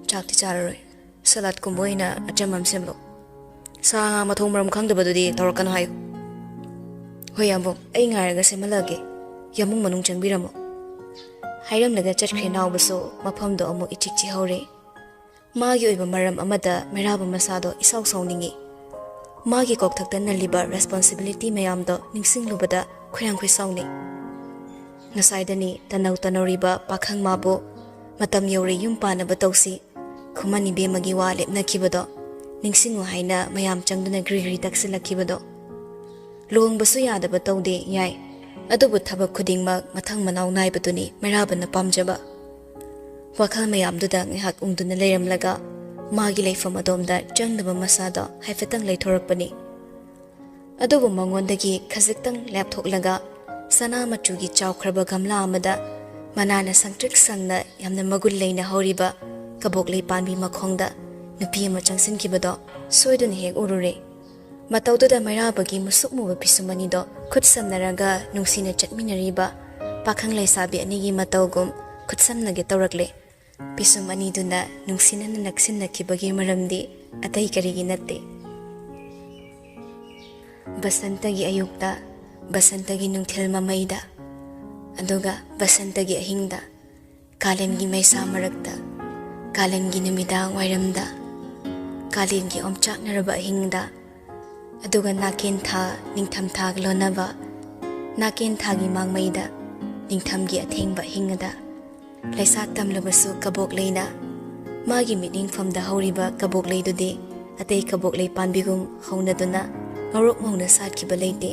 "ꯆꯥꯛꯇꯤ ꯆꯥꯔꯔꯣꯏ, ꯁꯂꯥꯠꯀꯨꯝꯕ ꯑꯣꯏꯅ ꯑꯆꯝꯕ ꯑꯃ ꯁꯦꯝꯂꯣ꯫" "ꯁꯥ ꯉꯥ ꯃꯊꯣꯡ ꯃꯔꯝ ꯈꯪꯗꯕꯗꯨꯗꯤ ꯇꯧꯔꯛꯀꯅꯨ ꯍꯥꯏꯌꯨ꯫" "ꯍꯣꯏ ꯌꯥꯝꯕꯨꯡ, ꯑꯩ ꯉꯥꯏꯔꯒ ꯁꯦꯝꯍꯜꯂꯛꯑꯒꯦ, ꯌꯥꯝꯕꯨꯡ ꯃꯅꯨꯡ ꯆꯪꯕꯤꯔꯝꯃꯣ" ꯍꯥꯏꯔꯝꯂꯒ ꯆꯠꯈ꯭ꯔꯦ ꯅꯥꯎꯕꯁꯨ꯫ ꯃꯐꯝꯗꯣ ꯑꯃꯨꯛ ꯏꯆꯤꯛ ꯆꯤꯍꯧꯔꯦ꯫ ꯃꯥꯒꯤ ꯑꯣꯏꯕ ꯃꯔꯝ ꯑꯃꯗ ꯃꯩꯔꯥꯕ ꯃꯁꯥꯗꯣ ꯏꯁꯥꯎ ꯁꯥꯎꯅꯤꯡꯉꯤ꯫ ꯃꯥꯒꯤ ꯀꯣꯛꯊꯛꯇ ꯅꯜꯂꯤꯕ responsibility ꯃꯌꯥꯝꯗꯣ ꯅꯤꯡꯁꯤꯡꯂꯨꯕꯗ ꯈꯣꯏꯔꯥꯡ ꯈꯣꯏꯁꯥꯎꯅꯩ꯫ ꯉꯁꯥꯏꯗꯅꯤ ꯇꯅꯧ ꯇꯅꯧꯔꯤꯕ ꯄꯥꯈꯪ ꯃꯥꯕꯨ "ꯃꯇꯝ ꯌꯧꯔꯦ, ꯌꯨꯝ ꯄꯥꯟꯅꯕ ꯇꯧꯁꯤ, ꯈꯨꯃꯟ ꯏꯕꯦꯝꯃꯒꯤ ꯋꯥ ꯂꯦꯞꯅꯈꯤꯕꯗꯣ ꯅꯤꯡꯁꯤꯡꯉꯨ" ꯍꯥꯏꯅ ꯃꯌꯥꯝ ꯆꯪꯗꯨꯅ ꯒ꯭ꯔꯤ ꯒ꯭ꯔꯤ ꯇꯛꯁꯤꯜꯂꯛꯈꯤꯕꯗꯣ꯫ ꯂꯨꯍꯣꯡꯕꯁꯨ ꯌꯥꯗꯕ ꯇꯧꯗꯦ ꯌꯥꯏ, ꯑꯗꯨꯕꯨ ꯊꯕꯛ ꯈꯨꯗꯤꯡꯃꯛ ꯃꯊꯪ ꯃꯅꯥꯎ ꯅꯥꯏꯕꯗꯨꯅꯤ ꯃꯩꯔꯥꯕꯅ ꯄꯥꯝꯖꯕ꯫ ꯋꯥꯈꯜ ꯃꯌꯥꯝꯗꯨꯗ ꯉꯥꯏꯍꯥꯛ ꯎꯪꯗꯨꯅ ꯂꯩꯔꯝꯂꯒ ꯃꯥꯒꯤ ꯂꯩꯐꯝ ꯑꯗꯣꯝꯗ ꯆꯪꯅꯕ ꯃꯁꯥꯗꯣ ꯍꯥꯏꯐꯦꯠꯇꯪ ꯂꯩꯊꯣꯔꯛꯄꯅꯤ꯫ ꯑꯗꯨꯕꯨ ꯃꯉꯣꯟꯗꯒꯤ ꯈꯖꯤꯛꯇꯪ ꯂꯥꯞꯊꯣꯛꯂꯒ ꯁꯅꯥ ꯃꯆꯨꯒꯤ ꯆꯥꯎꯈ꯭ꯔꯕ ꯒꯝꯂꯥ ꯑꯃꯗ ꯃꯅꯥꯅ ꯁꯪꯇ꯭ꯔꯤꯛ ꯁꯪꯅ ꯌꯥꯝꯅ ꯃꯒꯨꯟ ꯂꯩꯅ ꯍꯧꯔꯤꯕ ꯀꯕꯣꯛꯂꯩ ꯄꯥꯟꯕꯤ ꯃꯈꯣꯡꯗ ꯅꯨꯄꯤ ꯑꯃ ꯆꯪꯁꯤꯟꯈꯤꯕꯗꯣ ꯁꯣꯏꯗꯨꯅ ꯍꯦꯛ ꯎꯔꯨꯔꯦ꯫ ꯃꯇꯧꯗꯨꯗ ꯃꯩꯔꯥꯕꯒꯤ ꯃꯨꯁꯨꯛ ꯃꯨꯕ ꯄꯤꯁꯨꯝ ꯑꯅꯤꯗꯣ ꯈꯨꯠ ꯁꯝꯅꯔꯒ ꯅꯨꯡꯁꯤꯅ ꯆꯠꯃꯤꯟꯅꯔꯤꯕ ꯄꯥꯈꯪ ꯂꯩꯁꯥꯕꯤ ꯑꯅꯤꯒꯤ ꯃꯇꯧꯒꯨꯝ ꯈꯨꯠꯁꯝꯅꯒꯦ ꯇꯧꯔꯛꯂꯦ꯫ ꯄꯤꯁꯨꯝ ꯑꯅꯤꯗꯨꯅ ꯅꯨꯡꯁꯤꯅꯅ ꯅꯛꯁꯤꯟꯅꯈꯤꯕꯒꯤ ꯃꯔꯝꯗꯤ ꯑꯇꯩ ꯀꯔꯤꯒꯤ ꯅꯠꯇꯦ꯫ ꯕꯁꯟꯇꯒꯤ ꯑꯌꯨꯛꯇ, ꯕꯁꯟꯇꯒꯤ ꯅꯨꯡꯊꯤꯜ ꯃꯃꯩꯗ, ꯑꯗꯨꯒ ꯕꯁꯟꯇꯒꯤ ꯑꯍꯤꯡꯗ, ꯀꯥꯂꯦꯟꯒꯤ ꯃꯩꯁꯥ ꯃꯔꯛꯇ, ꯀꯥꯂꯦꯟꯒꯤ ꯅꯨꯃꯤꯗꯥꯡ ꯋꯥꯏꯔꯝꯗ, ꯀꯥꯂꯦꯟꯒꯤ ꯑꯣꯝꯆꯥꯛꯅꯔꯕ ꯑꯍꯤꯡꯗ, ꯑꯗꯨꯒ ꯅꯥꯀꯦꯟ ꯊꯥ, ꯅꯤꯡꯊꯝ ꯊꯥꯒ ꯂꯣꯟꯅꯕ ꯅꯥꯀꯦꯟ ꯊꯥꯒꯤ ꯃꯥꯡꯃꯩꯗ, ꯅꯤꯡꯊꯝꯒꯤ ꯑꯊꯦꯡꯕ ꯑꯍꯤꯡꯗ, ꯂꯩꯁꯥ ꯇꯝꯂꯕꯁꯨ ꯀꯕꯣꯛꯂꯩꯅ ꯃꯥꯒꯤ ꯃꯤꯠꯌꯦꯡꯐꯝꯗ ꯍꯧꯔꯤꯕ ꯀꯕꯣꯛꯂꯩꯗꯨꯗꯤ ꯑꯇꯩ ꯀꯕꯣꯛꯂꯩ ꯄꯥꯝꯕꯤꯒꯨꯝ ꯍꯧꯅꯗꯨꯅ ꯉꯧꯔꯣꯛ ꯉꯧꯅ ꯁꯥꯠꯈꯤꯕ ꯂꯩꯇꯦ꯫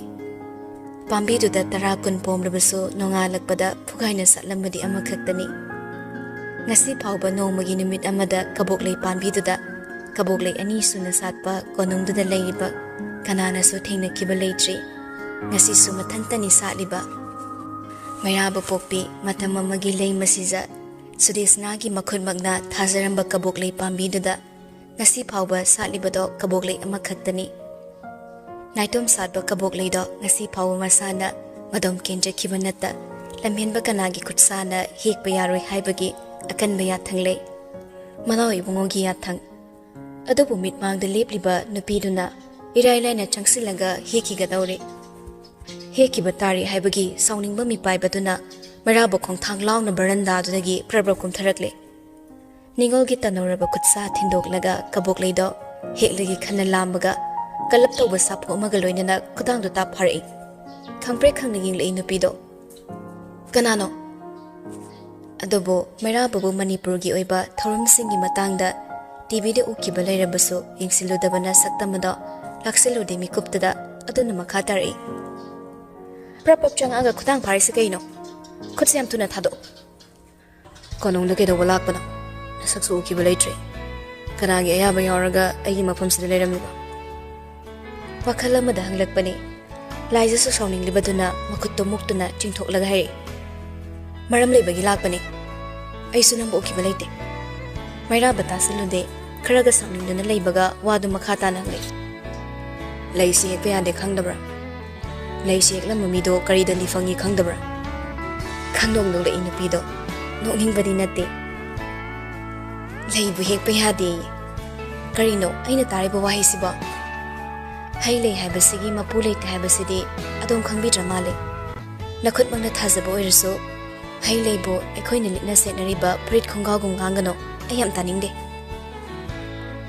ꯄꯥꯝꯕꯤꯗꯨꯗ ꯇꯔꯥ ꯀꯨꯟ ꯄꯣꯝꯂꯕꯁꯨ ꯅꯣꯡꯉꯥꯜꯂꯛꯄꯗ ꯐꯨꯒꯥꯏꯅ ꯁꯥꯠꯂꯝꯕꯗꯤ ꯑꯃꯈꯛꯇꯅꯤ꯫ ꯉꯁꯤ ꯐꯥꯎꯕ ꯅꯣꯡꯃꯒꯤ ꯅꯨꯃꯤꯠ ꯑꯃꯗ ꯀꯕꯣꯛꯂꯩ ꯄꯥꯝꯕꯤꯗꯨꯗ ꯀꯕꯣꯛꯂꯩ ꯑꯅꯤ ꯁꯨꯅ ꯁꯥꯠꯄ ꯀꯣꯅꯨꯡꯗꯨꯗ ꯂꯩꯔꯤꯕ ꯀꯅꯥꯅꯁꯨ ꯊꯦꯡꯅꯈꯤꯕ ꯂꯩꯇ꯭ꯔꯤ꯫ ꯉꯁꯤꯁꯨ ꯃꯊꯟꯇꯅꯤ ꯁꯥꯠꯂꯤꯕ꯫ ꯃꯩꯔꯥꯕ ꯄꯣꯛꯄꯤ, ꯃꯇꯝ ꯑꯃꯒꯤ ꯂꯩ ꯃꯁꯤꯖ, ꯁꯨꯗꯦꯁꯅꯥꯒꯤ ꯃꯈꯨꯠꯃꯛꯅ ꯊꯥꯖꯔꯝꯕ ꯀꯕꯣꯛꯂꯩ ꯄꯥꯝꯕꯤꯗꯨꯗ ꯉꯁꯤ ꯐꯥꯎꯕ ꯁꯥꯠꯂꯤꯕꯗꯣ ꯀꯕꯣꯛꯂꯩ ꯑꯃꯈꯛꯇꯅꯤ꯫ ꯅꯥꯏꯇꯣꯝ ꯁꯥꯠꯄ ꯀꯕꯣꯛꯂꯩꯗꯣ ꯉꯁꯤ ꯐꯥꯎꯕ ꯃꯁꯥꯅ ꯃꯗꯣꯝ ꯀꯦꯟꯖꯈꯤꯕ ꯅꯠꯇ, ꯂꯝꯍꯦꯟꯕ ꯀꯅꯥꯒꯤ ꯈꯨꯠꯁꯥꯅ ꯍꯦꯛꯄ ꯌꯥꯔꯣꯏ ꯍꯥꯏꯕꯒꯤ ꯑꯀꯟꯕ ꯌꯥꯊꯪ ꯂꯩ꯫ ꯃꯅꯥꯎ ꯏꯕꯨꯡꯉꯣꯒꯤ ꯌꯥꯊꯪ꯫ ꯑꯗꯨꯕꯨ ꯃꯤꯠꯃꯥꯡꯗ ꯂꯦꯞꯂꯤꯕ ꯅꯨꯄꯤꯗꯨꯅ ꯏꯔꯥꯏ ꯂꯥꯏꯅ ꯆꯪꯁꯤꯜꯂꯒ ꯍꯦꯛꯈꯤꯒꯗꯧꯔꯦ꯫ ꯍꯦꯛꯈꯤꯕ ꯇꯥꯔꯦ ꯍꯥꯏꯕꯒꯤ ꯁꯥꯎꯅꯤꯡꯕ ꯃꯤꯄꯥꯏꯕꯗꯨꯅ ꯃꯩꯔꯥꯕ ꯈꯣꯡꯊꯥꯡ ꯂꯥꯎꯅ ꯕꯔꯟꯗꯥꯗꯨꯗꯒꯤ ꯄ꯭ꯔꯞ ꯄ꯭ꯔꯞ ꯀꯨꯝꯊꯔꯛꯂꯦ꯫ ꯅꯤꯉꯣꯜꯒꯤ ꯇꯅꯧꯔꯕ ꯈꯨꯠꯁꯥ ꯊꯤꯟꯗꯣꯛꯂꯒ ꯀꯕꯣꯛꯂꯩꯗꯣ ꯍꯦꯛꯂꯒꯦ ꯈꯟꯅ ꯂꯥꯝꯕꯒ ꯀꯜꯂꯞ ꯇꯧꯕ ꯁꯥꯐꯨ ꯑꯃꯒ ꯂꯣꯏꯅꯅ ꯈꯨꯗꯥꯡꯗꯣ ꯇꯥꯞ ꯐꯥꯔꯛꯏ꯫ ꯈꯪꯄ꯭ꯔꯦꯛ ꯈꯪꯅ ꯌꯦꯡꯂꯛꯏ ꯅꯨꯄꯤꯗꯣ꯫ "ꯀꯅꯥꯅꯣ?" ꯑꯗꯨꯕꯨ ꯃꯩꯔꯥꯕꯕꯨ ꯃꯅꯤꯄꯨꯔꯒꯤ ꯑꯣꯏꯕ ꯊꯧꯔꯝꯁꯤꯡꯒꯤ ꯃꯇꯥꯡꯗ ꯇꯤꯚꯤꯗ ꯎꯈꯤꯕ ꯂꯩꯔꯕꯁꯨ ꯌꯦꯡꯁꯤꯜꯂꯨꯗꯕꯅ ꯁꯛꯇꯝ ꯑꯗꯣ ꯂꯥꯛꯁꯤꯜꯂꯨꯗꯦ ꯃꯤꯀꯨꯞꯇꯨꯗ꯫ ꯑꯗꯨꯅ ꯃꯈꯥ ꯇꯥꯔꯛꯏ꯫ "ꯄ꯭ꯔꯞ ꯄ꯭ꯔꯞ ꯆꯪꯉꯛꯑꯒ ꯈꯨꯗꯥꯡ ꯐꯥꯔꯤꯁꯤ ꯀꯩꯅꯣ? ꯈꯨꯠꯁꯦ ꯌꯥꯝ ꯊꯨꯅ ꯊꯥꯗꯣꯛꯑꯣ꯫ ꯀꯣꯅꯨꯡꯗ ꯀꯩꯗꯧꯕ ꯂꯥꯛꯄꯅꯣ? ꯅꯁꯛꯁꯨ ꯎꯈꯤꯕ ꯂꯩꯇ꯭ꯔꯦ꯫ ꯀꯅꯥꯒꯤ ꯑꯌꯥꯕ ꯌꯥꯎꯔꯒ ꯑꯩꯒꯤ ꯃꯐꯝꯁꯤꯗ ꯂꯩꯔꯝꯃꯤꯕ?" ꯋꯥꯈꯜ ꯑꯃꯗ ꯍꯪꯂꯛꯄꯅꯤ꯫ ꯂꯥꯏꯖꯁꯨ ꯁꯥꯎꯅꯤꯡꯂꯤꯕꯗꯨꯅ ꯃꯈꯨꯠꯇꯣ ꯃꯨꯛꯇꯨꯅ ꯆꯤꯡꯊꯣꯛꯂꯒ ꯍꯥꯏꯔꯛꯏ, "ꯃꯔꯝ ꯂꯩꯕꯒꯤ ꯂꯥꯛꯄꯅꯤ꯫ ꯑꯩꯁꯨ ꯅꯪꯕꯨ ꯎꯈꯤꯕ ꯂꯩꯇꯦ꯫" ꯃꯩꯔꯥꯕ ꯇꯥꯁꯤꯜꯂꯨꯗꯦ꯫ ꯈꯔꯒ ꯁꯥꯎꯅꯤꯡꯗꯨꯅ ꯂꯩꯕꯒ ꯋꯥꯗꯨ ꯃꯈꯥ ꯇꯥꯅ ꯍꯪꯂꯛꯏ, "ꯂꯩꯁꯤ ꯍꯦꯛꯄ ꯌꯥꯗꯦ ꯈꯪꯗꯕ꯭ꯔꯥ? ꯂꯩꯁꯤ ꯍꯦꯛꯂꯝꯕ ꯃꯤꯗꯣ ꯀꯔꯤ ꯗꯟꯗꯤ ꯐꯪꯉꯤ ꯈꯪꯗꯕ꯭ꯔꯥ?" ꯈꯪꯗꯣꯡ ꯅꯣꯛꯂꯛꯏ ꯅꯨꯄꯤꯗꯣ꯫ ꯅꯣꯛꯅꯤꯡꯕꯗꯤ ꯅꯠꯇꯦ꯫ "ꯂꯩꯕꯨ ꯍꯦꯛꯄ ꯌꯥꯗꯦꯌꯦ꯫ ꯀꯔꯤꯅꯣ ꯑꯩꯅ ꯇꯥꯔꯤꯕ ꯋꯥꯍꯩꯁꯤꯕꯣ? ꯍꯩ ꯂꯩ ꯍꯥꯏꯕꯁꯤꯒꯤ ꯃꯄꯨ ꯂꯩꯇꯦ ꯍꯥꯏꯕꯁꯤꯗꯤ ꯑꯗꯣꯝ ꯈꯪꯕꯤꯗ꯭ꯔ ꯃꯥꯜꯂꯦ꯫ ꯅꯈꯨꯠꯃꯛꯅ ꯊꯥꯖꯕ ꯑꯣꯏꯔꯁꯨ ꯍꯩ ꯂꯩꯕꯨ ꯑꯩꯈꯣꯏꯅ ꯂꯤꯠꯅ ꯁꯦꯠꯅꯔꯤꯕ ꯐꯨꯔꯤꯠ ꯈꯣꯡꯒ꯭ꯔꯥꯎꯒꯨꯝ ꯉꯥꯡꯒꯅꯨ꯫ ꯑꯩ ꯌꯥꯝ ꯇꯥꯅꯤꯡꯗꯦ꯫"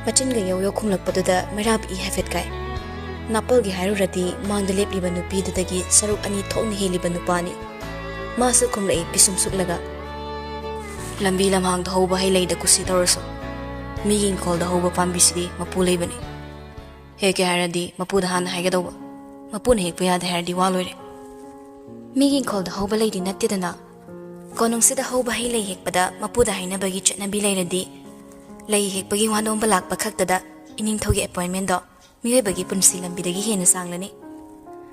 ꯃꯆꯤꯟꯒ ꯌꯧ ꯌꯧ ꯈꯨꯝꯂꯛꯄꯗꯨꯗ ꯃꯩꯔꯥꯕ ꯏ ꯍꯥꯏꯐꯦꯠ ꯀꯥꯏ꯫ ꯅꯥꯄꯜꯒꯤ ꯍꯥꯏꯔꯨꯔꯗꯤ ꯃꯥꯡꯗ ꯂꯦꯞꯂꯤꯕ ꯅꯨꯄꯤꯗꯨꯗꯒꯤ ꯁꯔꯨꯛ ꯑꯅꯤ ꯊꯣꯛꯅ ꯍꯦꯜꯂꯤꯕ ꯅꯨꯄꯥꯅꯤ꯫ ꯃꯥꯁꯨ ꯈꯨꯝꯂꯛꯏ ꯄꯤꯁꯨꯝ ꯁꯨꯛꯂꯒ꯫ ꯂꯝꯕꯤ ꯂꯝꯍꯥꯡꯗ ꯍꯧꯕ ꯍꯩ ꯂꯩꯗ ꯀꯨꯁꯤ ꯇꯧꯔꯁꯨ, ꯃꯤꯒꯤ ꯏꯪꯈꯣꯜꯗ ꯍꯧꯕ ꯄꯥꯝꯕꯤꯁꯤꯗꯤ ꯃꯄꯨ ꯂꯩꯕꯅꯤ꯫ ꯍꯦꯛꯀꯦ ꯍꯥꯏꯔꯗꯤ ꯃꯄꯨꯗ ꯍꯥꯟꯅ ꯍꯥꯏꯒꯗꯧꯕ, ꯃꯄꯨꯅ ꯍꯦꯛꯄ ꯌꯥꯗꯦ ꯍꯥꯏꯔꯗꯤ ꯋꯥ ꯂꯣꯏꯔꯦ꯫ ꯃꯤꯒꯤ ꯏꯪꯈꯣꯜꯗ ꯍꯧꯕ ꯂꯩꯗꯤ ꯅꯠꯇꯦꯗꯅ꯫ ꯀꯣꯅꯨꯡꯁꯤꯗ ꯍꯧꯕ ꯍꯩ ꯂꯩ ꯍꯦꯛꯄꯗ ꯃꯄꯨꯗ ꯍꯥꯏꯅꯕꯒꯤ ꯆꯠꯅꯕꯤ ꯂꯩꯔꯗꯤ, ꯂꯩ ꯍꯦꯛꯄꯒꯤ ꯋꯥ ꯅꯣꯝꯕ ꯂꯥꯛꯄ ꯈꯛꯇꯗ ꯏꯅꯤꯡꯊꯧꯒꯤ ꯑꯦꯄꯣꯏꯟꯃꯦꯟꯗꯣ ꯃꯤꯑꯣꯏꯕꯒꯤ ꯄꯨꯟꯁꯤ ꯂꯝꯕꯤꯗꯒꯤ ꯍꯦꯟꯅ ꯁꯥꯡꯂꯅꯤ꯫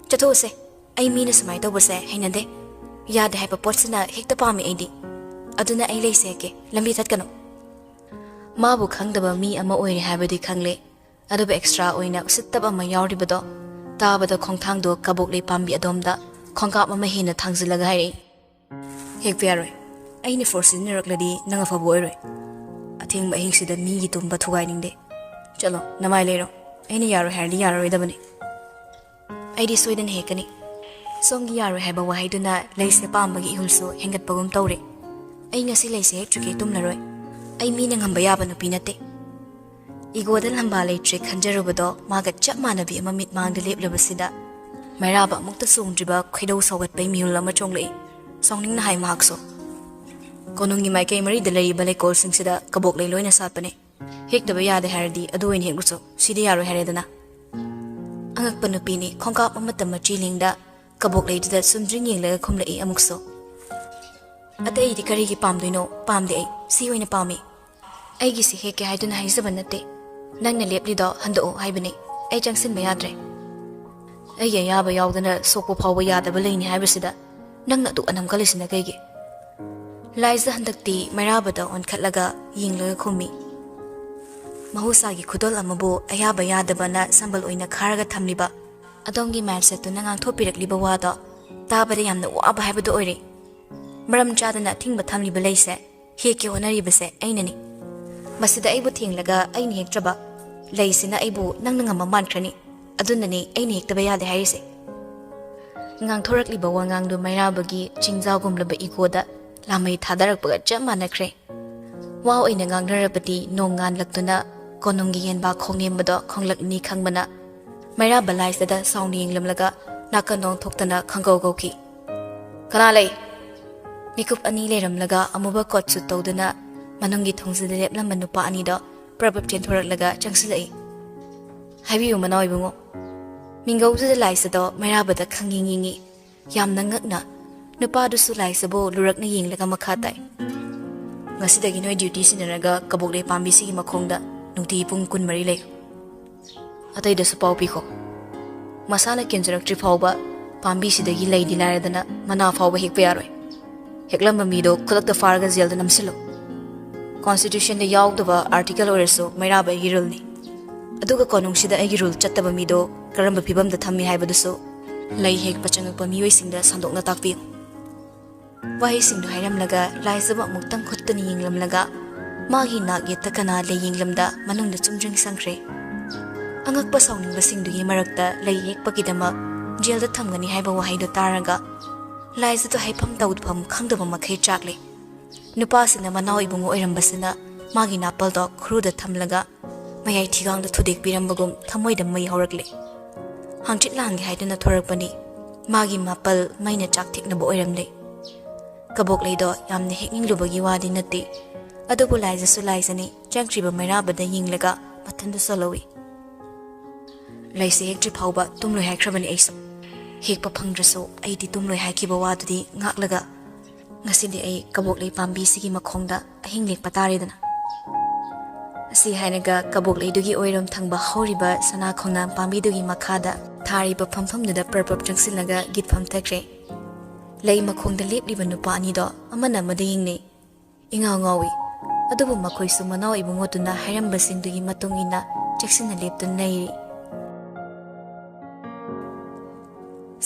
ꯆꯠꯊꯣꯛꯎꯁꯦ꯫ ꯑꯩ ꯃꯤꯅ ꯁꯨꯃꯥꯏꯅ ꯇꯧꯕꯁꯦ ꯍꯩꯅꯗꯦ꯫ ꯌꯥꯗꯦ ꯍꯥꯏꯕ ꯄꯣꯠꯁꯤꯅ ꯍꯦꯛꯇ ꯄꯥꯝꯃꯤ ꯑꯩꯗꯤ꯫ ꯑꯗꯨꯅ ꯑꯩ ꯂꯩꯁꯦ ꯍꯦꯛꯀꯦ, ꯂꯝꯕꯤ ꯊꯠꯀꯅꯨ꯫ ꯃꯥꯕꯨ ꯈꯪꯗꯕ ꯃꯤ ꯑꯃ ꯑꯣꯏꯔꯦ ꯍꯥꯏꯕꯗꯤ ꯈꯪꯂꯦ, ꯑꯗꯨꯕꯨ ꯑꯦꯛꯁꯇ꯭ꯔꯥ ꯑꯣꯏꯅ ꯎꯁꯤꯠꯇꯕ ꯑꯃ ꯌꯥꯎꯔꯤꯕꯗꯣ ꯇꯥꯕꯗ ꯈꯣꯡꯊꯥꯡꯗꯣ ꯀꯕꯣꯛ ꯂꯩ ꯄꯥꯝꯕꯤ ꯑꯗꯣꯝꯗ ꯈꯣꯡꯀꯥꯞ ꯑꯃ ꯍꯦꯟꯅ ꯊꯥꯡꯖꯤꯜꯂꯒ ꯍꯥꯏꯔꯛꯏ꯫ "ꯍꯦꯛꯄ ꯌꯥꯔꯣꯏ꯫ ꯑꯩꯅ ꯐꯣꯔꯁ ꯁꯤꯖꯤꯟꯅꯔꯛꯂꯗꯤ ꯅꯪ ꯑꯐꯕ ꯑꯣꯏꯔꯣꯏ꯫ ꯑꯊꯦꯡꯕ ꯑꯍꯤꯡꯁꯤꯗ ꯃꯤꯒꯤ ꯇꯨꯝꯕ ꯊꯨꯒꯥꯏꯅꯤꯡꯗꯦ꯫ ꯆꯠꯂꯣ, ꯅꯃꯥꯏ ꯂꯩꯔꯣ꯫ ꯑꯩꯅ ꯌꯥꯔꯣꯏ ꯍꯥꯏꯔꯗꯤ ꯌꯥꯔꯔꯣꯏꯗꯕꯅꯤ꯫ ꯑꯩꯗꯤ ꯁꯣꯏꯗꯅ ꯍꯦꯛꯀꯅꯤ꯫" ꯁꯣꯝꯒꯤ ꯌꯥꯔꯣꯏ ꯍꯥꯏꯕ ꯋꯥꯍꯩꯗꯨꯅ ꯂꯩꯁꯦ ꯄꯥꯝꯕꯒꯤ ꯏꯍꯨꯜꯁꯨ ꯍꯦꯟꯒꯠꯄꯒꯨꯝ ꯇꯧꯔꯦ꯫ "ꯑꯩ ꯉꯁꯤ ꯂꯩꯁꯦ ꯍꯦꯛꯇ꯭ꯔꯤꯈꯩ ꯇꯨꯝꯂꯔꯣꯏ꯫ ꯑꯩ ꯃꯤꯅ ꯉꯝꯕ ꯌꯥꯕ ꯅꯨꯄꯤ ꯅꯠꯇꯦ꯫" ꯏꯒꯣꯗ ꯂꯝꯕꯥ ꯂꯩꯇ꯭ꯔꯦ ꯈꯟꯖꯔꯨꯕꯗꯣ ꯃꯥꯒ ꯆꯞ ꯃꯥꯟꯅꯕꯤ ꯑꯃ ꯃꯤꯠꯃꯥꯡꯗ ꯂꯦꯞꯂꯕꯁꯤꯗ ꯃꯩꯔꯥꯕ ꯑꯃꯨꯛꯇ ꯆꯣꯡꯗ꯭ꯔꯤꯕ ꯈꯣꯏꯗꯧ ꯁꯧꯒꯠꯄꯩ ꯃꯤꯍꯨꯜ ꯑꯃ ꯆꯣꯡꯂꯛꯏ꯫ ꯁꯥꯎꯅꯤꯡꯅ ꯍꯥꯏ ꯃꯍꯥꯛꯁꯨ, "ꯀꯣꯅꯨꯡꯒꯤ ꯃꯥꯏꯀꯩ ꯃꯔꯤꯗ ꯂꯩꯔꯤꯕ ꯂꯩꯀꯣꯜꯁꯤꯡꯁꯤꯗ ꯀꯕꯣꯛ ꯂꯩ ꯂꯣꯏꯅ ꯁꯥꯠꯄꯅꯦ꯫ ꯍꯦꯛꯇꯕ ꯌꯥꯗꯦ ꯍꯥꯏꯔꯗꯤ ꯑꯗꯨ ꯑꯣꯏꯅ ꯍꯦꯛꯂꯨꯆꯣ, ꯁꯤꯗꯤ ꯌꯥꯔꯣꯏ ꯍꯥꯏꯔꯦꯗꯅ꯫" ꯑꯉꯛꯄ ꯅꯨꯄꯤꯅꯤ, ꯈꯣꯡꯀꯥꯞ ꯑꯃꯠꯇ ꯃꯆꯤ ꯂꯦꯡꯗ ꯀꯕꯣꯛ ꯂꯩꯗꯨꯗ ꯆꯨꯝꯗ꯭ꯔꯤꯡ ꯌꯦꯡꯂꯒ ꯈꯨꯝꯂꯛꯏ ꯑꯃꯨꯛꯁꯨ꯫ "ꯑꯇꯩꯗꯤ ꯀꯔꯤꯒꯤ ꯄꯥꯝꯗꯣꯏꯅꯣ? ꯄꯥꯝꯗꯦ, ꯑꯩ ꯁꯤ ꯑꯣꯏꯅ ꯄꯥꯝꯃꯤ꯫ ꯑꯩꯒꯤꯁꯤ ꯍꯦꯛꯀꯦ ꯍꯥꯏꯗꯨꯅ ꯍꯥꯏꯖꯕ ꯅꯠꯇꯦ꯫ ꯅꯪꯅ ꯂꯦꯞꯂꯤꯗꯣ ꯍꯟꯗꯣꯛꯑꯣ ꯍꯥꯏꯕꯅꯤ꯫ ꯑꯩ ꯆꯪꯁꯤꯟꯕ ꯌꯥꯗ꯭ꯔꯦ꯫" "ꯑꯩꯒꯤ ꯑꯌꯥꯕ ꯌꯥꯎꯗꯅ ꯁꯣꯛꯄ ꯐꯥꯎꯕ ꯌꯥꯗꯕ ꯂꯩꯅꯤ ꯍꯥꯏꯕꯁꯤꯗ ꯅꯪꯅ ꯑꯗꯨꯛ ꯑꯅꯝ ꯀꯜꯂꯤꯁꯤꯅ ꯀꯩꯒꯤ?" ꯂꯥꯏꯖ ꯍꯟꯗꯛꯇꯤ ꯃꯩꯔꯥꯕꯗ ꯑꯣꯟꯈꯠꯂꯒ ꯌꯦꯡꯂꯒ ꯈꯨꯝꯃꯤ꯫ "ꯃꯍꯧꯁꯥꯒꯤ ꯈꯨꯗꯣꯜ ꯑꯃꯕꯨ ꯑꯌꯥꯕ ꯌꯥꯗꯕꯅ ꯁꯝꯕꯜ ꯑꯣꯏꯅ ꯈꯥꯔꯒ ꯊꯝꯂꯤꯕ ꯑꯗꯣꯝꯒꯤ ꯃꯥꯏꯟꯁꯦꯠꯇꯨꯅ ꯉꯥꯡꯊꯣꯛꯄꯤꯔꯛꯂꯤꯕ ꯋꯥꯗꯣ ꯇꯥꯕꯗ ꯌꯥꯝꯅ ꯋꯥꯕ ꯍꯥꯏꯕꯗꯨ ꯑꯣꯏꯔꯦ꯫ ꯃꯔꯝ ꯆꯥꯗꯅ ꯑꯊꯤꯡꯕ ꯊꯝꯂꯤꯕ ꯂꯩꯁꯦ ꯍꯦꯛꯀꯦ ꯍꯣꯠꯅꯔꯤꯕꯁꯦ ꯑꯩꯅꯅꯤ꯫ ꯃꯁꯤꯗ ꯑꯩꯕꯨ ꯊꯦꯡꯂꯒ ꯑꯩꯅ ꯍꯦꯛꯇ꯭ꯔꯕ ꯂꯩꯁꯤꯅ ꯑꯩꯕꯨ ꯅꯪꯅ ꯉꯝꯕ ꯃꯥꯟꯈ꯭ꯔꯅꯤ꯫ ꯑꯗꯨꯅꯅꯤ ꯑꯩꯅ ꯍꯦꯛꯇꯕ ꯌꯥꯗꯦ ꯍꯥꯏꯔꯤꯁꯦ꯫" ꯉꯥꯡꯊꯣꯔꯛꯂꯤꯕ ꯋꯥꯉꯥꯡꯗꯨ ꯃꯩꯔꯥꯕꯒꯤ ꯆꯤꯡꯖꯥꯎꯒꯨꯝꯂꯕ ꯏꯒꯣꯗ ꯂꯥꯃꯩ ꯊꯥꯗꯔꯛꯄꯒ ꯆꯞ ꯃꯥꯟꯅꯈ꯭ꯔꯦ꯫ ꯋꯥ ꯑꯣꯏꯅ ꯉꯥꯡꯅꯔꯕꯗꯤ ꯅꯣꯡ ꯉꯥꯟꯂꯛꯇꯨꯅ ꯀꯣꯅꯨꯡꯒꯤ ꯌꯦꯟꯕꯥ ꯈꯣꯡꯅꯦꯝꯕꯗꯣ ꯈꯣꯡꯂꯛꯅꯤ ꯈꯪꯕꯅ ꯃꯩꯔꯥꯕ ꯂꯥꯏꯖꯗ ꯁꯥꯎꯅ ꯌꯦꯡꯂꯝꯂꯒ ꯅꯥꯀꯟ ꯑꯣꯟꯊꯣꯛꯇꯅ ꯈꯪꯒꯧ ꯀꯧꯈꯤ꯫ "ꯀꯅꯥ ꯂꯩ?" ꯃꯤꯀꯨꯞ ꯑꯅꯤ ꯂꯩꯔꯝꯂꯒ ꯑꯃꯨꯕ ꯀꯣꯠ ꯁꯨꯠ ꯇꯧꯗꯨꯅ ꯃꯅꯨꯡꯒꯤ ꯊꯣꯡꯖꯤꯟꯗ ꯂꯦꯞꯂꯝꯕ ꯅꯨꯄꯥ ꯑꯅꯤꯗꯣ ꯄ꯭ꯔꯞ ꯄ꯭ꯔꯞ ꯆꯦꯟꯊꯣꯔꯛꯂꯒ ꯆꯪꯁꯤꯜꯂꯛꯏ꯫ "ꯍꯥꯏꯕꯤꯌꯨ ꯃꯅꯥꯎ ꯏꯕꯨꯡꯉꯣ꯫" ꯃꯤꯡꯒꯧꯗꯨꯗ ꯂꯥꯏꯖꯗꯣ ꯃꯩꯔꯥꯕꯗ ꯈꯪꯌꯦꯡ ꯌꯦꯡꯉꯤ꯫ ꯌꯥꯝꯅ ꯉꯛꯅ ꯅꯨꯄꯥꯗꯨꯁꯨ ꯂꯥꯏꯖꯕꯨ ꯂꯨꯔꯛꯅ ꯌꯦꯡꯂꯒ ꯃꯈꯥ ꯇꯥꯏ꯫ "ꯉꯁꯤꯗꯒꯤ ꯅꯣꯏ ꯗ꯭ꯌꯨꯇꯤ ꯁꯤꯟꯅꯔꯒ ꯀꯕꯣꯛꯂꯩ ꯄꯥꯝꯕꯤꯁꯤꯒꯤ ꯃꯈꯣꯡꯗ ꯅꯨꯡꯇꯤꯒꯤ ꯄꯨꯡ ꯀꯨꯟꯃꯔꯤ ꯂꯩꯌꯨ꯫ ꯑꯇꯩꯗꯁꯨ ꯄꯥꯎ ꯄꯤꯈꯣ꯫ ꯃꯁꯥꯅ ꯀꯦꯟꯖꯔꯛꯇ꯭ꯔꯤ ꯐꯥꯎꯕ ꯄꯥꯝꯕꯤꯁꯤꯗꯒꯤ ꯂꯩꯗꯤ ꯂꯥꯏꯔꯗꯅ ꯃꯅꯥ ꯐꯥꯎꯕ ꯍꯦꯛꯄ ꯌꯥꯔꯣꯏ꯫ ꯍꯦꯛꯂꯝꯕ ꯃꯤꯗꯣ ꯈꯨꯗꯛꯇ ꯐꯥꯔꯒ ꯖꯦꯜꯗ ꯅꯝꯁꯤꯜꯂꯨ꯫ ꯀꯣꯟꯁꯇꯤꯇ꯭ꯌꯨꯁꯟꯗ ꯌꯥꯎꯗꯕ ꯑꯥꯔꯇꯤꯀꯜ ꯑꯣꯏꯔꯁꯨ ꯃꯩꯔꯥꯕ ꯑꯩꯒꯤ ꯔꯨꯜꯅꯤ꯫ ꯑꯗꯨꯒ ꯀꯣꯅꯨꯡꯁꯤꯗ ꯑꯩꯒꯤ ꯔꯨꯜ ꯆꯠꯇꯕ ꯃꯤꯗꯣ ꯀꯔꯝꯕ ꯐꯤꯕꯝꯗ ꯊꯝꯃꯤ ꯍꯥꯏꯕꯗꯨꯁꯨ ꯂꯩ ꯍꯦꯛꯄ ꯆꯪꯉꯛꯄ ꯃꯤꯑꯣꯏꯁꯤꯡꯗ ꯁꯟꯗꯣꯛꯅ ꯇꯥꯛꯄꯤꯌꯨ꯫" ꯋꯥꯍꯩꯁꯤꯡꯗꯨ ꯍꯥꯏꯔꯝꯂꯒ ꯂꯥꯏꯖꯕ ꯑꯃꯨꯛꯇꯪ ꯈꯨꯠꯇꯨꯅ ꯌꯦꯡꯂꯝꯂꯒ ꯃꯥꯒꯤ ꯅꯥꯛ ꯌꯦꯠꯇ ꯀꯅꯥ ꯂꯩ ꯌꯦꯡꯂꯝꯗ ꯃꯅꯨꯡꯗ ꯆꯨꯝꯗ꯭ꯔꯤꯡ ꯆꯪꯈ꯭ꯔꯦ꯫ ꯑꯉꯛꯄ ꯁꯥꯎꯅꯤꯡꯕꯁꯤꯡꯗꯨꯒꯤ ꯃꯔꯛꯇ ꯂꯩ ꯌꯦꯛꯄꯒꯤꯗꯃꯛ ꯖꯦꯜꯗ ꯊꯝꯒꯅꯤ ꯍꯥꯏꯕ ꯋꯥꯍꯩꯗꯨ ꯇꯥꯔꯒ ꯂꯥꯏꯖꯗꯨ ꯍꯥꯏꯐꯝ ꯇꯧꯐꯝ ꯈꯪꯗꯕ ꯃꯈꯩ ꯆꯥꯛꯂꯦ꯫ ꯅꯨꯄꯥꯁꯤꯅ ꯃꯅꯥꯎ ꯏꯕꯨꯡꯉꯣ ꯑꯣꯏꯔꯝꯕꯁꯤꯅ ꯃꯥꯒꯤ ꯅꯥꯄꯜꯗꯣ ꯈꯨꯔꯨꯗ ꯊꯝꯂꯒ ꯃꯌꯥꯏ ꯊꯤꯒꯥꯡꯗ ꯊꯨꯗꯦꯛꯄꯤꯔꯝꯕꯒꯨꯝ ꯊꯃꯣꯏꯗ ꯃꯩ ꯍꯧꯔꯛꯂꯦ꯫ ꯍꯪꯆꯤꯠ ꯂꯥꯡꯒꯦ ꯍꯥꯏꯗꯨꯅ ꯊꯣꯔꯛꯄꯅꯤ꯫ ꯃꯥꯒꯤ ꯃꯥꯄꯜ ꯃꯩꯅ ꯆꯥꯛ ꯊꯦꯛꯅꯕ ꯑꯣꯏꯔꯝꯂꯦ꯫ ꯀꯕꯣꯛꯂꯩꯗꯣ ꯌꯥꯝꯅ ꯍꯦꯛꯅꯤꯡꯂꯨꯕꯒꯤ ꯋꯥꯗꯤ ꯅꯠꯇꯦ, ꯑꯗꯨꯕꯨ ꯂꯥꯏꯖꯁꯨ ꯂꯥꯏꯖꯅꯤ, ꯆꯪꯈ꯭ꯔꯤꯕ ꯃꯩꯔꯥꯕꯗ ꯌꯦꯡꯂꯒ ꯃꯊꯟꯗ ꯆꯣꯜꯍꯧꯏ꯫ "ꯂꯩꯁꯦ ꯍꯦꯛꯇ꯭ꯔꯤ ꯐꯥꯎꯕ ꯇꯨꯝꯂꯣꯏ ꯍꯥꯏꯈ꯭ꯔꯕꯅꯤ ꯑꯩꯁꯨ꯫ ꯍꯦꯛꯄ ꯐꯪꯗ꯭ꯔꯁꯨ ꯑꯩꯗꯤ ꯇꯨꯝꯂꯣꯏ ꯍꯥꯏꯈꯤꯕ ꯋꯥꯗꯨꯗꯤ ꯉꯥꯛꯂꯒ ꯉꯁꯤꯗꯤ ꯑꯩ ꯀꯕꯣꯛꯂꯩ ꯄꯥꯝꯕꯤꯁꯤꯒꯤ ꯃꯈꯣꯡꯗ ꯑꯍꯤꯡ ꯂꯦꯛꯄ ꯇꯥꯔꯦꯗꯅ꯫" ꯑꯁꯤ ꯍꯥꯏꯔꯒ ꯀꯕꯣꯛꯂꯩꯗꯨꯒꯤ ꯑꯣꯏꯔꯣꯝ ꯊꯪꯕ ꯍꯧꯔꯤꯕ ꯁꯅꯥ ꯈꯣꯡꯅꯥꯡ ꯄꯥꯝꯕꯤꯗꯨꯒꯤ ꯃꯈꯥꯗ ꯊꯥꯔꯤꯕ ꯐꯝꯐꯝꯗꯨꯗ ꯄ꯭ꯔꯞ ꯄ꯭ꯔꯞ ꯆꯪꯁꯤꯜꯂꯒ ꯒꯤꯠ ꯐꯝꯊꯈ꯭ꯔꯦ꯫ ꯂꯩ ꯃꯈꯣꯡꯗ ꯂꯦꯞꯂꯤꯕ ꯅꯨꯄꯥ ꯑꯅꯤꯗꯣ ꯑꯃꯅ ꯑꯃꯗ ꯌꯦꯡꯅꯩ꯫ ꯏꯉꯥꯎ ꯉꯥꯎꯏ꯫ ꯑꯗꯨꯕꯨ ꯃꯈꯣꯏꯁꯨ ꯃꯅꯥꯎ ꯏꯕꯨꯡꯉꯣꯗꯨꯅ ꯍꯥꯏꯔꯝꯕꯁꯤꯡꯗꯨꯒꯤ ꯃꯇꯨꯡ ꯏꯟꯅ ꯆꯦꯛꯁꯤꯟꯅ ꯂꯦꯞꯇꯨꯅ ꯂꯩꯔꯤ꯫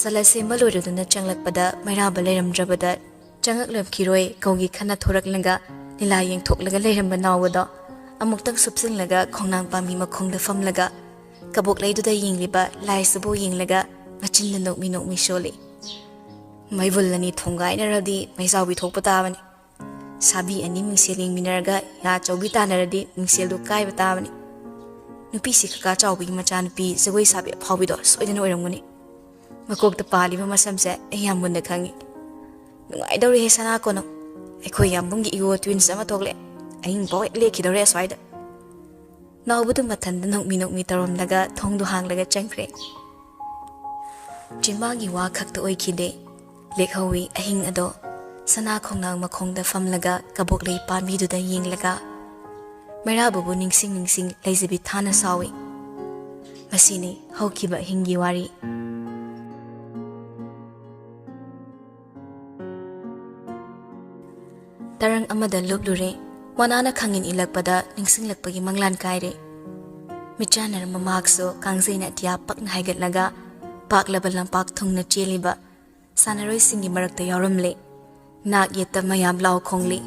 ꯁꯂꯥꯠ ꯁꯦꯝꯕ ꯂꯣꯏꯔꯗꯨꯅ ꯆꯪꯂꯛꯄꯗ ꯃꯩꯔꯥꯕ ꯂꯩꯔꯝꯗ꯭ꯔꯕꯗ ꯆꯪꯉꯛꯂꯝꯈꯤꯔꯣꯏ ꯀꯧꯒꯦ ꯈꯟꯅ ꯊꯣꯔꯛꯂꯒ ꯂꯤꯂꯥ ꯌꯦꯡꯊꯣꯛꯂꯒ ꯂꯩꯔꯝꯕ ꯅꯥꯎꯕꯗꯣ ꯑꯃꯨꯛꯇꯪ ꯁꯨꯞꯆꯤꯜꯂꯒ ꯈꯣꯡꯅꯥꯡ ꯄꯥꯝꯕꯤ ꯃꯈꯣꯡꯗ ꯐꯝꯂꯒ ꯀꯕꯣꯛꯂꯩꯗꯨꯗ ꯌꯦꯡꯂꯤꯕ ꯂꯥꯏꯁꯤꯕꯨ ꯌꯦꯡꯂꯒ ꯃꯆꯤꯟꯗ ꯅꯣꯛꯃꯤ ꯅꯣꯛꯃꯤ ꯁꯣꯜꯂꯤ꯫ "ꯃꯩꯕꯨꯜ ꯑꯅꯤ ꯊꯣꯡꯒꯥꯏꯅꯔꯗꯤ ꯃꯩꯖꯥꯎꯕꯤ ꯊꯣꯛꯄ ꯇꯥꯕꯅꯤ꯫ ꯁꯥꯕꯤ ꯑꯅꯤ ꯃꯤꯡꯁꯦꯜ ꯌꯦꯡꯃꯤꯟꯅꯔꯒ ꯌꯥ ꯆꯧꯕꯤ ꯇꯥꯟꯅꯔꯗꯤ ꯃꯤꯡꯁꯦꯜꯗꯨ ꯀꯥꯏꯕ ꯇꯥꯕꯅꯤ꯫ ꯅꯨꯄꯤꯁꯤ ꯀꯀꯥ ꯆꯥꯎꯕꯒꯤ ꯃꯆꯥꯅꯨꯄꯤ ꯖꯒꯣꯏ ꯁꯥꯕꯤ ꯑꯐꯥꯎꯕꯤꯗꯣ ꯁꯣꯏꯗꯅ ꯑꯣꯏꯔꯝꯒꯅꯤ꯫ ꯃꯀꯣꯛꯇ ꯄꯥꯜꯂꯤꯕ ꯃꯁꯝꯁꯦ ꯑꯩ ꯌꯥꯝ ꯃꯨꯟꯅ ꯈꯪꯉꯤ꯫ ꯅꯨꯡꯉꯥꯏꯗꯧꯔꯦꯍꯦ ꯁꯅꯥ ꯀꯣꯅꯨꯡ꯫ ꯑꯩꯈꯣꯏ ꯌꯥꯝꯕꯨꯡꯒꯤ ꯏꯒꯣ ꯇ꯭ꯋꯤꯟꯁ ꯑꯃ ꯊꯣꯛꯂꯦ꯫ ꯑꯍꯤꯡ ꯐꯥꯎ ꯍꯦꯛ ꯂꯦꯛꯈꯤꯗꯧꯔꯦ ꯑꯁ꯭ꯋꯥꯏꯗ꯫ ꯅꯥꯎꯕꯗꯨ ꯃꯊꯟꯗ ꯅꯣꯛꯃꯤ ꯅꯣꯛꯃꯤ ꯇꯧꯔꯝꯂꯒ ꯊꯣꯡꯗꯨ ꯍꯥꯡꯂꯒ ꯆꯪꯈ꯭ꯔꯦ꯫ ꯆꯤꯟꯕꯥꯒꯤ ꯋꯥ ꯈꯛꯇ ꯑꯣꯏꯈꯤꯗꯦ꯫ ꯂꯦꯛꯍꯧꯋꯤ ꯑꯍꯤꯡ ꯑꯗꯣ꯫ ꯁꯅꯥ ꯈꯣꯡꯅꯥꯡ ꯃꯈꯣꯡꯗ ꯐꯝꯂꯒ ꯀꯕꯣꯛꯂꯩ ꯄꯥꯝꯕꯤꯗꯨꯗ ꯌꯦꯡꯂꯒ꯫ ꯃꯩꯔꯥꯕꯕꯨ ꯅꯤꯡꯁꯤꯡ ꯅꯤꯡꯁꯤꯡ ꯂꯩꯖꯕꯤ ꯊꯥꯅ ꯁꯥꯎꯏ꯫ ꯃꯁꯤꯅꯤ ꯍꯧꯈꯤꯕ ꯑꯍꯤꯡꯒꯤ ꯋꯥꯔꯤ꯫ ꯇꯔꯪ ꯑꯃꯗ ꯂꯨꯞꯂꯨꯔꯦ꯫ ꯃꯣꯅꯥꯅ ꯈꯪꯏꯟ ꯏꯜꯂꯛꯄꯗ ꯅꯤꯡꯁꯤꯡꯂꯛꯄꯒꯤ ꯃꯪꯂꯥꯟ ꯀꯥꯏꯔꯦ꯫ ꯃꯤꯠꯆꯥꯟꯅꯔꯝꯕ ꯃꯍꯥꯛꯁꯨ ꯀꯥꯡꯖꯩꯅ ꯑꯇꯤꯌꯥ ꯄꯛꯅ ꯍꯥꯏꯒꯠꯂꯒ ꯄꯥꯛꯂꯕ ꯂꯝꯄꯥꯛ ꯊꯨꯡꯅ ꯆꯦꯜꯂꯤꯕ ꯁꯥꯟꯅꯔꯣꯏꯁꯤꯡꯒꯤ ꯃꯔꯛꯇ ꯌꯥꯎꯔꯝꯂꯦ꯫ ꯅꯥꯛ ꯌꯦꯠꯇ ꯃꯌꯥꯝ ꯂꯥꯎ ꯈꯣꯡꯂꯤ꯫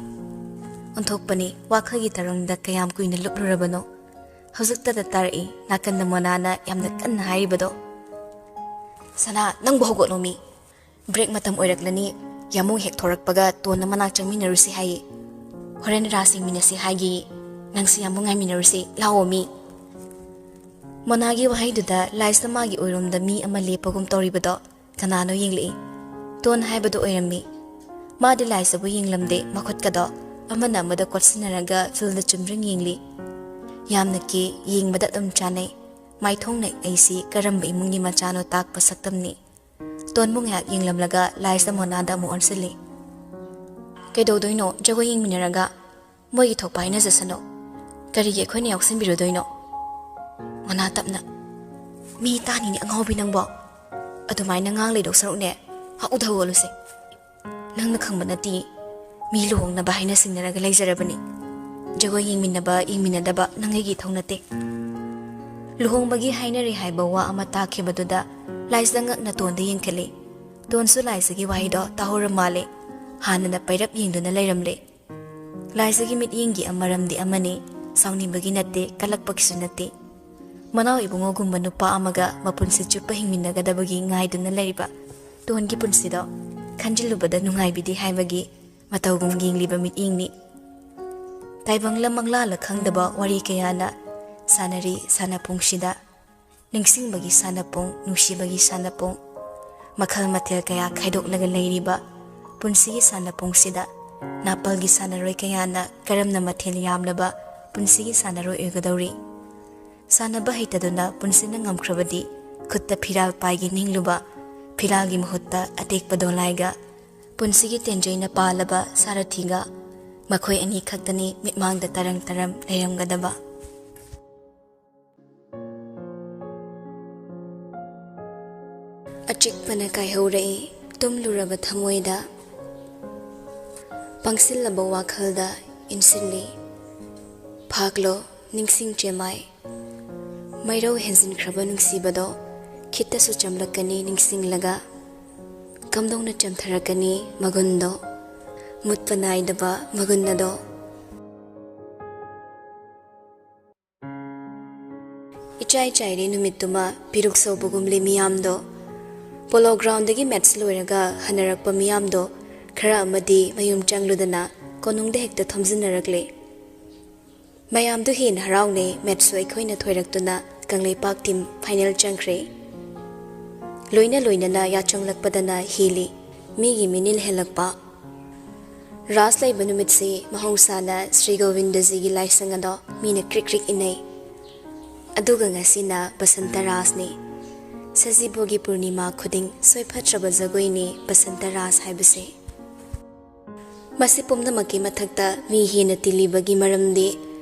ꯑꯣꯟꯊꯣꯛꯄꯅꯤ, ꯋꯥꯈꯜꯒꯤ ꯇꯔꯪꯗ ꯀꯌꯥꯝ ꯀꯨꯏꯅ ꯂꯨꯞꯂꯨꯔꯕꯅꯣ? ꯍꯧꯖꯤꯛꯇꯗ ꯇꯥꯔꯛꯏ ꯅꯥꯀꯟꯗ ꯃꯣꯅꯥꯅ ꯌꯥꯝꯅ ꯀꯟꯅ ꯍꯥꯏꯔꯤꯕꯗꯣ꯫ "ꯁꯅꯥ, ꯅꯪꯕꯨ ꯍꯧꯒꯠꯂꯣꯃꯤ꯫ ꯕ꯭ꯔꯦꯛ ꯃꯇꯝ ꯑꯣꯏꯔꯛꯂꯅꯤ꯫ ꯌꯥꯃꯨꯡ ꯍꯦꯛ ꯊꯣꯔꯛꯄꯒ ꯇꯣꯟꯅ ꯃꯅꯥꯛ ꯆꯪꯃꯤꯟꯅꯔꯨꯁꯤ ꯍꯥꯏꯌꯦ꯫ ꯍꯣꯔꯦꯟ ꯔꯥꯁ ꯌꯦꯡꯃꯤꯟꯅꯁꯤ ꯍꯥꯏꯒꯦ꯫ ꯅꯪꯁꯨ ꯌꯥꯃꯨꯡ ꯉꯥꯏꯃꯤꯟꯅꯔꯨꯁꯤ꯫ ꯂꯥꯛꯑꯣꯃꯤ꯫" ꯃꯣꯅꯥꯒꯤ ꯋꯥꯍꯩꯗꯨꯗ ꯂꯥꯏꯁꯇ ꯃꯥꯒꯤ ꯑꯣꯏꯔꯣꯝꯗ ꯃꯤ ꯑꯃ ꯂꯦꯞꯄꯒꯨꯝ ꯇꯧꯔꯤꯕꯗꯣ ꯀꯅꯥꯅꯣ ꯌꯦꯡꯂꯛꯏ꯫ ꯇꯣꯟ ꯍꯥꯏꯕꯗꯨ ꯑꯣꯏꯔꯝꯃꯤ꯫ ꯃꯥꯗꯤ ꯂꯥꯏꯁꯇꯕꯨ ꯌꯦꯡꯂꯝꯗꯦ, ꯃꯈꯨꯠꯀꯗꯣ ꯑꯃꯅ ꯑꯃꯗ ꯀꯣꯠꯁꯤꯟꯅꯔꯒ ꯐꯤꯜꯗ ꯆꯨꯝꯗ꯭ꯔꯤꯡ ꯌꯦꯡꯂꯤ꯫ ꯌꯥꯝꯅ ꯀꯦ, ꯌꯦꯡꯕꯗ ꯑꯗꯨꯝ ꯆꯥꯟꯅꯩ꯫ ꯃꯥꯏꯊꯣꯡꯅ ꯑꯩꯁꯤ ꯀꯔꯝꯕ ꯏꯃꯨꯡꯒꯤ ꯃꯆꯥꯅꯣ ꯇꯥꯛꯄ ꯁꯛꯇꯝꯅꯤ꯫ ꯇꯣꯟꯕꯨ ꯉꯥꯏꯍꯥꯛ ꯌꯦꯡꯂꯝꯂꯒ ꯂꯥꯏꯁꯇ ꯃꯣꯅꯥꯗ ꯑꯃꯨꯛ ꯑꯣꯟꯁꯤꯜꯂꯤ꯫ "ꯀꯩꯗꯧꯗꯣꯏꯅꯣ? ꯖꯒꯣꯏ ꯌꯦꯡꯃꯤꯟꯅꯔꯒ ꯃꯣꯏꯒꯤ ꯊꯣꯛꯄ ꯍꯥꯏꯅꯖꯁꯅꯨ꯫ ꯀꯔꯤꯒꯤ ꯑꯩꯈꯣꯏꯅ ꯌꯥꯎꯁꯤꯟꯕꯤꯔꯨꯗꯣꯏꯅꯣ?" ꯃꯣꯅꯥ ꯇꯞꯅ, "ꯃꯤ ꯇꯥꯅꯤꯅꯦ ꯑꯉꯥꯎꯕꯤ ꯅꯪꯕꯣ꯫ ꯑꯗꯨꯃꯥꯏꯅ ꯉꯥꯡ ꯂꯩꯗꯧ ꯁꯔꯨꯛꯅꯦ, ꯍꯧꯗ ꯍꯧꯒꯠꯂꯨꯁꯦ꯫ ꯅꯪꯅ ꯈꯪꯕ ꯅꯠꯇꯦ, ꯃꯤ ꯂꯨꯍꯣꯡꯅꯕ ꯍꯥꯏꯅ ꯁꯤꯡꯅꯔꯒ ꯂꯩꯖꯔꯕꯅꯤ꯫ ꯖꯒꯣꯏ ꯌꯦꯡꯃꯤꯟꯅꯕ ꯌꯦꯡꯃꯤꯟꯅꯗꯕ ꯅꯪ ꯑꯩꯒꯤ ꯏꯊꯧ ꯅꯠꯇꯦ꯫" ꯂꯨꯍꯣꯡꯕꯒꯤ ꯍꯥꯏꯅꯔꯦ ꯍꯥꯏꯕ ꯋꯥ ꯑꯃ ꯇꯥꯈꯤꯕꯗꯨꯗ ꯂꯥꯏꯁꯇ ꯉꯛꯅ ꯇꯣꯟꯗ ꯌꯦꯡꯈꯠꯂꯤ꯫ ꯇꯣꯟꯁꯨ ꯂꯥꯏꯁꯇꯒꯤ ꯋꯥꯍꯩꯗꯣ ꯇꯥꯍꯧꯔ ꯃꯥꯜꯂꯦ꯫ ꯍꯥꯟꯅꯅ ꯄꯩꯔꯞ ꯌꯦꯡꯗꯨꯅ ꯂꯩꯔꯝꯂꯦ꯫ ꯂꯥꯏꯁꯥꯒꯤ ꯃꯤꯠꯌꯦꯡꯒꯤ ꯃꯔꯝꯗꯤ ꯑꯃꯅꯤ, ꯁꯥꯎꯅꯤꯡꯕꯒꯤ ꯅꯠꯇꯦ, ꯀꯜꯂꯛꯄꯒꯤꯁꯨ ꯅꯠꯇꯦ꯫ ꯃꯅꯥꯎ ꯏꯕꯨꯡꯉꯣꯒꯨꯝꯕ ꯅꯨꯄꯥ ꯑꯃꯒ ꯃꯄꯨꯟꯁꯤ ꯆꯨꯞꯄ ꯍꯤꯡꯃꯤꯟꯅꯒꯗꯕꯒꯤ ꯉꯥꯏꯗꯨꯅ ꯂꯩꯔꯤꯕ ꯇꯣꯟꯒꯤ ꯄꯨꯟꯁꯤꯗꯣ ꯈꯟꯖꯤꯜꯂꯨꯕꯗ ꯅꯨꯡꯉꯥꯏꯕꯤꯗꯦ ꯍꯥꯏꯕꯒꯤ ꯃꯇꯧꯒꯨꯝ ꯌꯦꯡꯂꯤꯕ ꯃꯤꯠꯌꯦꯡꯅꯤ꯫ ꯇꯥꯏꯕꯪꯂ ꯃꯪꯂꯥꯂ ꯈꯪꯗꯕ ꯋꯥꯔꯤ ꯀꯌꯥꯅ ꯁꯥꯟꯅꯔꯤ ꯁꯥꯟꯅꯄꯨꯡꯁꯤꯗ꯫ ꯅꯤꯡꯁꯤꯡꯕꯒꯤ ꯁꯥꯟꯅꯄꯨꯡ, ꯅꯨꯡꯁꯤꯕꯒꯤ ꯁꯥꯟꯅꯄꯨꯡ, ꯃꯈꯜ ꯃꯊꯦꯜ ꯀꯌꯥ ꯈꯥꯏꯗꯣꯛꯂꯒ ꯂꯩꯔꯤꯕ ꯄꯨꯟꯁꯤꯒꯤ ꯁꯥꯟꯅꯄꯨꯡꯁꯤꯗ ꯅꯥꯄꯜꯒꯤ ꯁꯥꯟꯅꯔꯣꯏ ꯀꯌꯥꯅ ꯀꯔꯝꯅ ꯃꯊꯦꯜ ꯌꯥꯝꯂꯕ ꯄꯨꯟꯁꯤꯒꯤ ꯁꯥꯟꯅꯔꯣꯏ ꯑꯣꯏꯒꯗꯧꯔꯤ? ꯁꯥꯟꯅꯕ ꯍꯩꯇꯗꯨꯅ ꯄꯨꯟꯁꯤꯅ ꯉꯝꯈ꯭ꯔꯕꯗꯤ, ꯈꯨꯠꯇ ꯐꯤꯔꯥꯜ ꯄꯥꯏꯒꯦ ꯅꯤꯡꯂꯨꯕ ꯐꯤꯔꯥꯜꯒꯤ ꯃꯍꯨꯠꯇ ꯑꯇꯦꯛꯄ ꯗꯣꯂꯥꯏꯒ, ꯄꯨꯟꯁꯤꯒꯤ ꯇꯦꯟꯖꯩꯅ ꯄꯥꯜꯂꯕ ꯁꯥꯔꯊꯤꯒ, ꯃꯈꯣꯏ ꯑꯅꯤ ꯈꯛꯇꯅꯤ ꯃꯤꯠꯃꯥꯡꯗ ꯇꯔꯪ ꯇꯔꯪ ꯂꯩꯔꯝꯒꯗꯕ꯫ ꯑꯆꯤꯛꯄꯅ ꯀꯥꯏꯍꯧꯔꯛꯏ ꯇꯨꯝꯂꯨꯔꯕ ꯊꯃꯣꯏꯗ, ꯄꯪꯁꯤꯜꯂꯕ ꯋꯥꯈꯜꯗ ꯏꯟꯁꯤꯜꯂꯤ꯫ ꯐꯥꯛꯂꯣ ꯅꯤꯡꯁꯤꯡ ꯆꯦꯃꯥꯏ, ꯃꯩꯔꯧ ꯍꯦꯟꯖꯤꯟꯈ꯭ꯔꯕ ꯅꯨꯡꯁꯤꯕꯗꯣ ꯈꯤꯠꯇꯁꯨ ꯆꯝꯂꯛꯀꯅꯤ ꯅꯤꯡꯁꯤꯡꯂꯒ, ꯀꯝꯗꯧꯅ ꯆꯝꯊꯔꯛꯀꯅꯤ ꯃꯒꯨꯟꯗꯣ, ꯃꯨꯠꯄ ꯅꯥꯏꯗꯕ ꯃꯒꯨꯟ ꯑꯗꯣ꯫ ꯏꯆꯥꯏ ꯆꯥꯏꯔꯤ ꯅꯨꯃꯤꯠꯇꯨꯃ ꯄꯤꯔꯨꯛ ꯁꯧꯕꯒꯨꯝꯂꯤ ꯃꯤꯌꯥꯝꯗꯣ꯫ ꯄꯣꯂꯣ ꯒ꯭ꯔꯥꯎꯟꯗꯒꯤ ꯃꯦꯠꯁ ꯂꯣꯏꯔꯒ ꯍꯟꯅꯔꯛꯄ ꯃꯤꯌꯥꯝꯗꯣ ꯈꯔ ꯑꯃꯗꯤ ꯃꯌꯨꯝ ꯆꯪꯂꯨꯗꯅ ꯀꯣꯅꯨꯡꯗ ꯍꯦꯛꯇ ꯊꯣꯝꯖꯤꯟꯅꯔꯛꯂꯦ꯫ ꯃꯌꯥꯝꯗꯨ ꯍꯦꯟꯅ ꯍꯔꯥꯎꯅꯩ, ꯃꯦꯠꯁꯁꯨ ꯑꯩꯈꯣꯏꯅ ꯊꯣꯏꯔꯛꯇꯨꯅ ꯀꯪꯂꯩꯄꯥꯛ ꯇꯤꯝ ꯐꯥꯏꯅꯦꯜ ꯆꯪꯈ꯭ꯔꯦ꯫ ꯂꯣꯏꯅ ꯂꯣꯏꯅꯅ ꯌꯥꯆꯪꯂꯛꯄꯗꯅ ꯍꯦꯜꯂꯤ ꯃꯤꯒꯤ ꯃꯤꯅꯤꯜ ꯍꯦꯜꯂꯛꯄ꯫ ꯔꯥꯁ ꯂꯩꯕ ꯅꯨꯃꯤꯠꯁꯤ ꯃꯍꯧꯁꯥꯅ ꯁ꯭ꯔꯤ ꯒꯣꯕꯤꯟꯗꯖꯤꯒꯤ ꯂꯥꯏꯁꯪ ꯑꯗꯣ ꯃꯤꯅ ꯀ꯭ꯔꯤꯛ ꯀ꯭ꯔꯤꯛ ꯏꯟꯅꯩ꯫ ꯑꯗꯨꯒ ꯉꯁꯤꯅ ꯕꯁꯟꯇ ꯔꯥꯁꯅꯤ꯫ ꯁꯖꯤꯕꯨꯒꯤ ꯄꯨꯔꯅꯤꯃꯥ ꯈꯨꯗꯤꯡ ꯁꯣꯏꯐꯠꯇ꯭ꯔꯕ ꯖꯒꯣꯏꯅꯤ ꯕꯁꯟꯇ ꯔꯥꯁ ꯍꯥꯏꯕꯁꯤ꯫ ꯃꯁꯤ ꯄꯨꯝꯅꯃꯛꯀꯤ ꯃꯊꯛꯇ ꯃꯤ ꯍꯦꯟꯅ ꯇꯤꯜꯂꯤꯕꯒꯤ ꯃꯔꯝꯗꯤ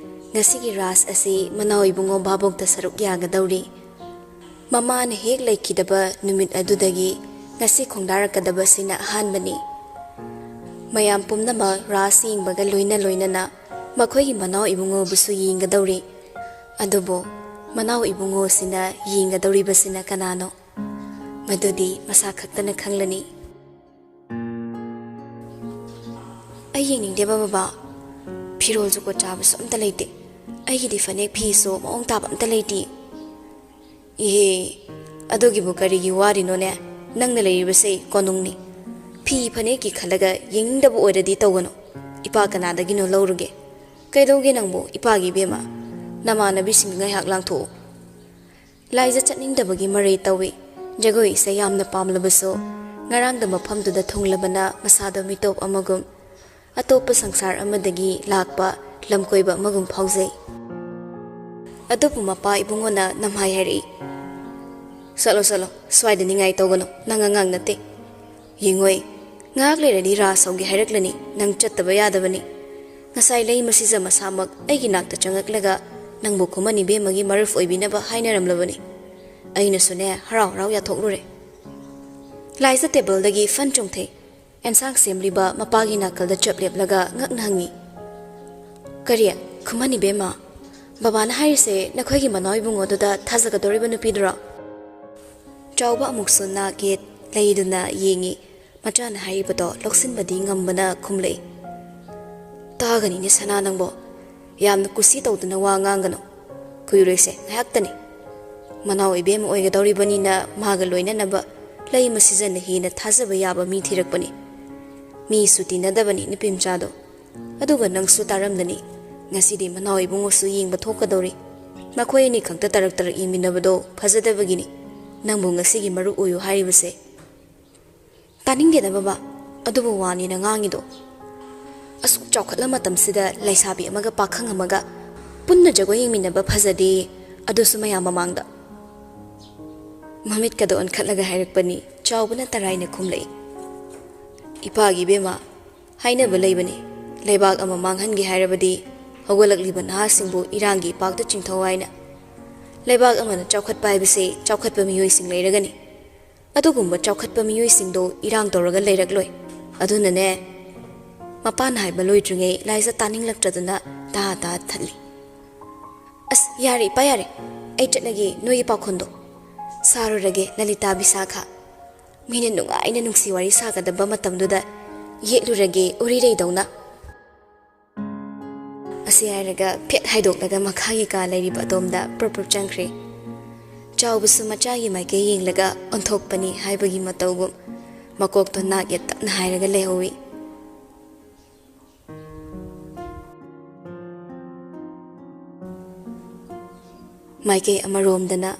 ꯉꯁꯤꯒꯤ ꯔꯥꯁ ꯑꯁꯤ ꯃꯅꯥꯎ ꯏꯕꯨꯡꯉꯣ ꯚꯥꯕꯣꯛꯇ ꯁꯔꯨꯛ ꯌꯥꯒꯗꯧꯔꯤ꯫ ꯃꯃꯥꯅ ꯍꯦꯛ ꯂꯩꯈꯤꯗꯕ ꯅꯨꯃꯤꯠ ꯑꯗꯨꯗꯒꯤ ꯉꯁꯤ ꯈꯣꯡꯗꯥꯔꯛꯀꯗꯕꯁꯤꯅ ꯑꯍꯥꯟꯕꯅꯤ꯫ ꯃꯌꯥꯝ ꯄꯨꯝꯅꯃꯛ ꯔꯥꯁ ꯌꯦꯡꯕꯒ ꯂꯣꯏꯅ ꯂꯣꯏꯅꯅ ꯃꯈꯣꯏꯒꯤ ꯃꯅꯥꯎ ꯏꯕꯨꯡꯉꯣꯕꯨꯁꯨ ꯌꯦꯡꯒꯗꯧꯔꯤ꯫ ꯑꯗꯨꯕꯨ ꯃꯅꯥꯎ ꯏꯕꯨꯡꯉꯣꯁꯤꯅ ꯌꯦꯡꯒꯗꯧꯔꯤꯕꯁꯤꯅ ꯀꯅꯥꯅꯣ? ꯃꯗꯨꯗꯤ ꯃꯁꯥ ꯈꯛꯇꯅ ꯈꯪꯂꯅꯤ꯫ ꯑꯩ ꯌꯦꯡꯅꯤꯡꯗꯦꯕ ꯕꯕꯥ꯫ ꯐꯤꯔꯣꯜꯁꯨ ꯀꯣꯠ ꯆꯥꯕꯁꯨ ꯑꯝꯇ ꯂꯩꯇꯦ꯫ ꯑꯩꯒꯤꯗꯤ ꯐꯅꯦꯛ ꯐꯤꯁꯨ ꯃꯑꯣꯡ ꯇꯥꯕ ꯑꯝꯇ ꯂꯩꯇꯦ꯫ ꯏꯍꯦ, ꯑꯗꯨꯒꯤꯕꯨ ꯀꯔꯤꯒꯤ ꯋꯥꯔꯤꯅꯣꯅꯦ? ꯅꯪꯅ ꯂꯩꯔꯤꯕꯁꯦ ꯀꯣꯅꯨꯡꯅꯤ꯫ ꯐꯤ ꯐꯅꯦꯛꯀꯤ ꯈꯜꯂꯒ ꯌꯦꯡꯅꯤꯡꯗꯕ ꯑꯣꯏꯔꯗꯤ ꯇꯧꯒꯅꯨ꯫ ꯏꯄꯥ ꯀꯅꯥꯗꯒꯤꯅꯣ ꯂꯧꯔꯨꯒꯦ? ꯀꯩꯗꯧꯒꯦ ꯅꯪꯕꯨ ꯏꯄꯥꯒꯤ ꯏꯕꯦꯝꯃ? ꯅꯃꯥꯟꯅꯕꯤꯁꯤꯡꯒ ꯉꯥꯏꯍꯥꯛ ꯂꯥꯡꯊꯣꯛꯎ꯫ ꯂꯥꯏꯖ ꯆꯠꯅꯤꯡꯗꯕꯒꯤ ꯃꯔꯩ ꯇꯧꯏ꯫ ꯖꯒꯣꯏ ꯏꯁꯩ ꯌꯥꯝꯅ ꯄꯥꯝꯂꯕꯁꯨ ꯉꯔꯥꯡꯗ ꯃꯐꯝꯗꯨꯗ ꯊꯨꯡꯂꯕꯅ ꯃꯁꯥꯗꯣ ꯃꯤꯇꯣꯞ ꯑꯃꯒꯨꯝ, ꯑꯇꯣꯞꯄ ꯁꯪꯁꯥꯔ ꯑꯃꯗꯒꯤ ꯂꯥꯛꯄ ꯂꯝꯀꯣꯏꯕ ꯑꯃꯒꯨꯝ ꯐꯥꯎꯖꯩ꯫ ꯑꯗꯨꯕꯨ ꯃꯄꯥ ꯏꯕꯨꯡꯉꯣꯅ ꯅꯝꯍꯥꯏ ꯍꯥꯏꯔꯛꯏ꯫ "ꯆꯠꯂꯣ, ꯆꯠꯂꯣ, ꯁ꯭ꯋꯥꯏꯗ ꯅꯤꯡꯉꯥꯏ ꯇꯧꯒꯅꯨ, ꯅꯪ ꯑꯉꯥꯡ ꯅꯠꯇꯦ꯫ ꯌꯦꯡꯉꯣꯏ, ꯉꯥꯏꯍꯥꯛ ꯂꯩꯔꯗꯤ ꯔꯥꯁ ꯍꯧꯒꯦ ꯍꯥꯏꯔꯛꯂꯅꯤ, ꯅꯪ ꯆꯠꯇꯕ ꯌꯥꯗꯕꯅꯤ꯫ ꯉꯁꯥꯏ ꯂꯩꯃ ꯁꯤꯖ ꯃꯁꯥꯃꯛ ꯑꯩꯒꯤ ꯅꯥꯛꯇ ꯆꯪꯉꯛꯂꯒ ꯅꯪꯕꯨ ꯈꯨꯃꯟ ꯏꯕꯦꯝꯃꯒꯤ ꯃꯔꯨꯞ ꯑꯣꯏꯕꯤꯅꯕ ꯍꯥꯏꯅꯔꯝꯂꯕꯅꯤ꯫ ꯑꯩꯅꯁꯨꯅꯦ ꯍꯔꯥꯎ ꯍꯔꯥꯎ ꯌꯥꯊꯣꯛꯂꯨꯔꯦ꯫" ꯂꯥꯏꯖ ꯇꯦꯕꯜꯗꯒꯤ ꯐꯟ ꯆꯣꯡꯊꯩ꯫ ꯑꯦꯟꯁꯥꯡ ꯁꯦꯝꯂꯤꯕ ꯃꯄꯥꯒꯤ ꯅꯥꯀꯜꯗ ꯆꯞ ꯂꯦꯞꯂꯒ ꯉꯛꯅ ꯍꯪꯉꯤ꯫ "ꯀꯔꯤ? ꯈꯨꯃꯟ ꯏꯕꯦꯝꯃ, ꯕꯕꯥꯅ ꯍꯥꯏꯔꯤꯁꯦ ꯅꯈꯣꯏꯒꯤ ꯃꯅꯥꯎ ꯏꯕꯨꯡꯉꯣꯗꯨꯗ ꯊꯥꯖꯒꯗꯧꯔꯤꯕ ꯅꯨꯄꯤꯗꯨꯔꯣ?" ꯆꯥꯎꯕ ꯑꯃꯨꯛꯁꯨ ꯅꯥꯛ ꯌꯦꯠ ꯂꯩꯗꯨꯅ ꯌꯦꯡꯉꯤ꯫ ꯃꯆꯥꯅ ꯍꯥꯏꯔꯤꯕꯗꯣ ꯂꯧꯁꯤꯟꯕꯗꯤ ꯉꯝꯕꯅ ꯈꯨꯝꯂꯛꯏ꯫ "ꯇꯥꯒꯅꯤꯅꯦ ꯁꯅꯥ ꯅꯪꯕꯣ, ꯌꯥꯝꯅ ꯀꯨꯁꯤ ꯇꯧꯗꯨꯅ ꯋꯥ ꯉꯥꯡꯒꯅꯨ꯫ ꯀꯨꯏꯔꯣꯏꯁꯦ, ꯉꯥꯏꯍꯥꯛꯇꯅꯤ꯫ ꯃꯅꯥꯎ ꯏꯕꯦꯝꯃ ꯑꯣꯏꯒꯗꯧꯔꯤꯕꯅꯤꯅ ꯃꯥꯒ ꯂꯣꯏꯅꯅꯕ ꯂꯩꯃ ꯁꯤꯖꯟꯅ ꯍꯦꯟꯅ ꯊꯥꯖꯕ ꯌꯥꯕ ꯃꯤ ꯊꯤꯔꯛꯄꯅꯤ꯫ ꯃꯤꯁꯨ ꯇꯤꯟꯅꯗꯕꯅꯤ ꯅꯨꯄꯤ ꯃꯆꯥꯗꯣ꯫ ꯑꯗꯨꯒ ꯅꯪꯁꯨ ꯇꯥꯔꯝꯂꯅꯤ, ꯉꯁꯤꯗꯤ ꯃꯅꯥꯎ ꯏꯕꯨꯡꯉꯣꯁꯨ ꯌꯦꯡꯕ ꯊꯣꯛꯀꯗꯧꯔꯤ꯫ ꯃꯈꯣꯏ ꯑꯅꯤ ꯈꯛꯇ ꯇꯔꯛ ꯇꯔꯛ ꯌꯦꯡꯃꯤꯟꯅꯕꯗꯣ ꯐꯖꯗꯕꯒꯤꯅꯤ ꯅꯪꯕꯨ ꯉꯁꯤꯒꯤ ꯃꯔꯨꯞ ꯑꯣꯏꯌꯨ ꯍꯥꯏꯔꯤꯕꯁꯦ꯫" "ꯇꯥꯅꯤꯡꯗꯦꯗ ꯕꯕꯥ, ꯑꯗꯨꯕꯨ ꯋꯥꯅꯤꯅ ꯉꯥꯡꯉꯤꯗꯣ꯫ ꯑꯁꯨꯛ ꯆꯥꯎꯈꯠꯂ ꯃꯇꯝꯁꯤꯗ ꯂꯩꯁꯥꯕꯤ ꯑꯃꯒ ꯄꯥꯈꯪ ꯑꯃꯒ ꯄꯨꯟꯅ ꯖꯒꯣꯏ ꯌꯦꯡꯃꯤꯟꯅꯕ ꯐꯖꯗꯦ, ꯑꯗꯨꯁꯨ ꯃꯌꯥꯝ ꯃꯃꯥꯡꯗ꯫" ꯃꯃꯤꯠꯀꯗꯣ ꯑꯣꯟꯈꯠꯂꯒ ꯍꯥꯏꯔꯛꯄꯅꯤ꯫ ꯆꯥꯎꯕꯅ ꯇꯔꯥꯏꯅ ꯈꯨꯝꯂꯛꯏ꯫ "ꯏꯄꯥꯒꯤ ꯏꯕꯦꯝꯃ, ꯍꯥꯏꯅꯕ ꯂꯩꯕꯅꯤ, ꯂꯩꯕꯥꯛ ꯑꯃ ꯃꯥꯡꯍꯟꯒꯦ ꯍꯥꯏꯔꯕꯗꯤ ꯍꯧꯒꯠꯂꯛꯂꯤꯕ ꯅꯍꯥꯁꯤꯡꯕꯨ ꯏꯔꯥꯡꯒꯤ ꯏꯄꯥꯛꯇ ꯆꯤꯡꯊꯧ ꯍꯥꯏꯅ꯫ ꯂꯩꯕꯥꯛ ꯑꯃꯅ ꯆꯥꯎꯈꯠꯄ ꯍꯥꯏꯕꯁꯤ ꯆꯥꯎꯈꯠꯄ ꯃꯤꯑꯣꯏꯁꯤꯡ ꯂꯩꯔꯒꯅꯤ꯫ ꯑꯗꯨꯒꯨꯝꯕ ꯆꯥꯎꯈꯠꯄ ꯃꯤꯑꯣꯏꯁꯤꯡꯗꯣ ꯏꯔꯥꯡ ꯇꯧꯔꯒ ꯂꯩꯔꯛꯂꯣꯏ꯫ ꯑꯗꯨꯅꯅꯦ꯫" ꯃꯄꯥꯅ ꯍꯥꯏꯕ ꯂꯣꯏꯗ꯭ꯔꯤꯉꯩ ꯂꯥꯏꯖ ꯇꯥꯅꯤꯡꯂꯛꯇ꯭ꯔꯗꯨꯅ ꯇꯥ ꯇꯥ ꯊꯠꯂꯤ꯫ "ꯑꯁ, ꯌꯥꯔꯦ ꯏꯄꯥ, ꯌꯥꯔꯦ꯫ ꯑꯩ ꯆꯠꯂꯒꯦ ꯅꯣꯏꯒꯤ ꯄꯥꯎꯈꯣꯟꯗꯣ꯫ ꯁꯥꯔꯨꯔꯒꯦ ꯂꯂꯤꯇꯥ ꯕꯤꯁꯥꯈꯥ꯫ ꯃꯤꯅ ꯅꯨꯡꯉꯥꯏꯅ ꯅꯨꯡꯁꯤ ꯋꯥꯔꯤ ꯁꯥꯒꯗꯕ ꯃꯇꯝꯗꯨꯗ ꯌꯦꯠꯂꯨꯔꯒꯦ ꯎꯔꯤꯔꯩꯗꯧꯅ꯫" ꯑꯁꯤ ꯍꯥꯏꯔꯒ ꯐꯦꯠ ꯍꯥꯏꯗꯣꯛꯂꯒ ꯃꯈꯥꯒꯤ ꯀꯥ ꯂꯩꯔꯤꯕ ꯑꯗꯣꯝꯗ ꯄ꯭ꯔꯞ ꯄ꯭ꯔꯞ ꯆꯪꯈ꯭ꯔꯦ꯫ ꯆꯥꯎꯕꯁꯨ ꯃꯆꯥꯒꯤ ꯃꯥꯏꯀꯩ ꯌꯦꯡꯂꯒ ꯑꯣꯟꯊꯣꯛꯄꯅꯤ ꯍꯥꯏꯕꯒꯤ ꯃꯇꯧꯒꯨꯝ ꯃꯀꯣꯛꯇꯣ ꯅꯥꯛ ꯌꯦꯠ ꯇꯞꯅ ꯍꯥꯏꯔꯒ ꯂꯩꯍꯧꯏ꯫ ꯃꯥꯏꯀꯩ ꯑꯃꯔꯣꯝꯗꯅ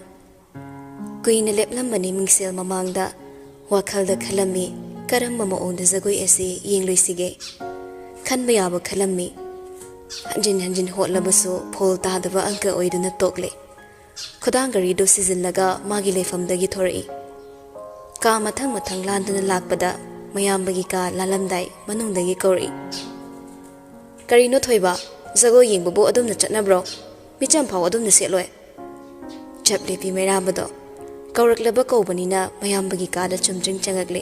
ꯀꯨꯏꯅ ꯂꯦꯞꯂꯝꯕꯅꯤ ꯃꯤꯡꯁꯦꯜ ꯃꯃꯥꯡꯗ꯫ ꯋꯥꯈꯜꯗ ꯈꯜꯂꯝꯃꯤ, ꯀꯔꯝꯕ ꯃꯑꯣꯡꯗ ꯖꯒꯣꯏ ꯑꯁꯤ ꯌꯦꯡꯂꯣꯏꯁꯤꯒꯦ? ꯈꯟꯕ ꯌꯥꯕ ꯈꯜꯂꯝꯃꯤ꯫ ꯍꯟꯖꯤꯟ ꯍꯟꯖꯤꯟ ꯍꯣꯠꯂꯕꯁꯨ ꯐꯣꯜ ꯇꯥꯗꯕ ꯑꯪꯀ ꯑꯣꯏꯗꯨꯅ ꯇꯣꯛꯂꯦ꯫ ꯈꯨꯗꯥꯡ ꯒꯥꯔꯤꯗꯨ ꯁꯤꯖꯤꯜꯂꯒ ꯃꯥꯒꯤ ꯂꯩꯐꯝꯗꯒꯤ ꯊꯣꯔꯛꯏ꯫ ꯀꯥ ꯃꯊꯪ ꯃꯊꯪ ꯂꯥꯟꯗꯨꯅ ꯂꯥꯛꯄꯗ ꯃꯌꯥꯝꯕꯒꯤ ꯀꯥ ꯂꯥꯜꯂꯝꯗꯥꯏ ꯃꯅꯨꯡꯗꯒꯤ ꯀꯧꯔꯛꯏ, "ꯀꯔꯤꯅꯣ ꯊꯣꯏꯕ, ꯖꯒꯣꯏ ꯌꯦꯡꯕꯕꯨ ꯑꯗꯨꯝꯅ ꯆꯠꯅꯕ꯭ꯔꯣ? ꯃꯤꯆꯝ ꯐꯥꯎ ꯑꯗꯨꯝꯅ ꯁꯦꯠꯂꯣꯏ?" ꯆꯞ ꯂꯦꯞꯄꯤ ꯃꯩꯔꯥꯕꯗꯣ꯫ ꯀꯧꯔꯛꯂꯕ ꯀꯧꯕꯅꯤꯅ ꯃꯌꯥꯝꯕꯒꯤ ꯀꯥꯗ ꯆꯨꯝꯗ꯭ꯔꯤꯡ ꯆꯪꯉꯛꯂꯦ꯫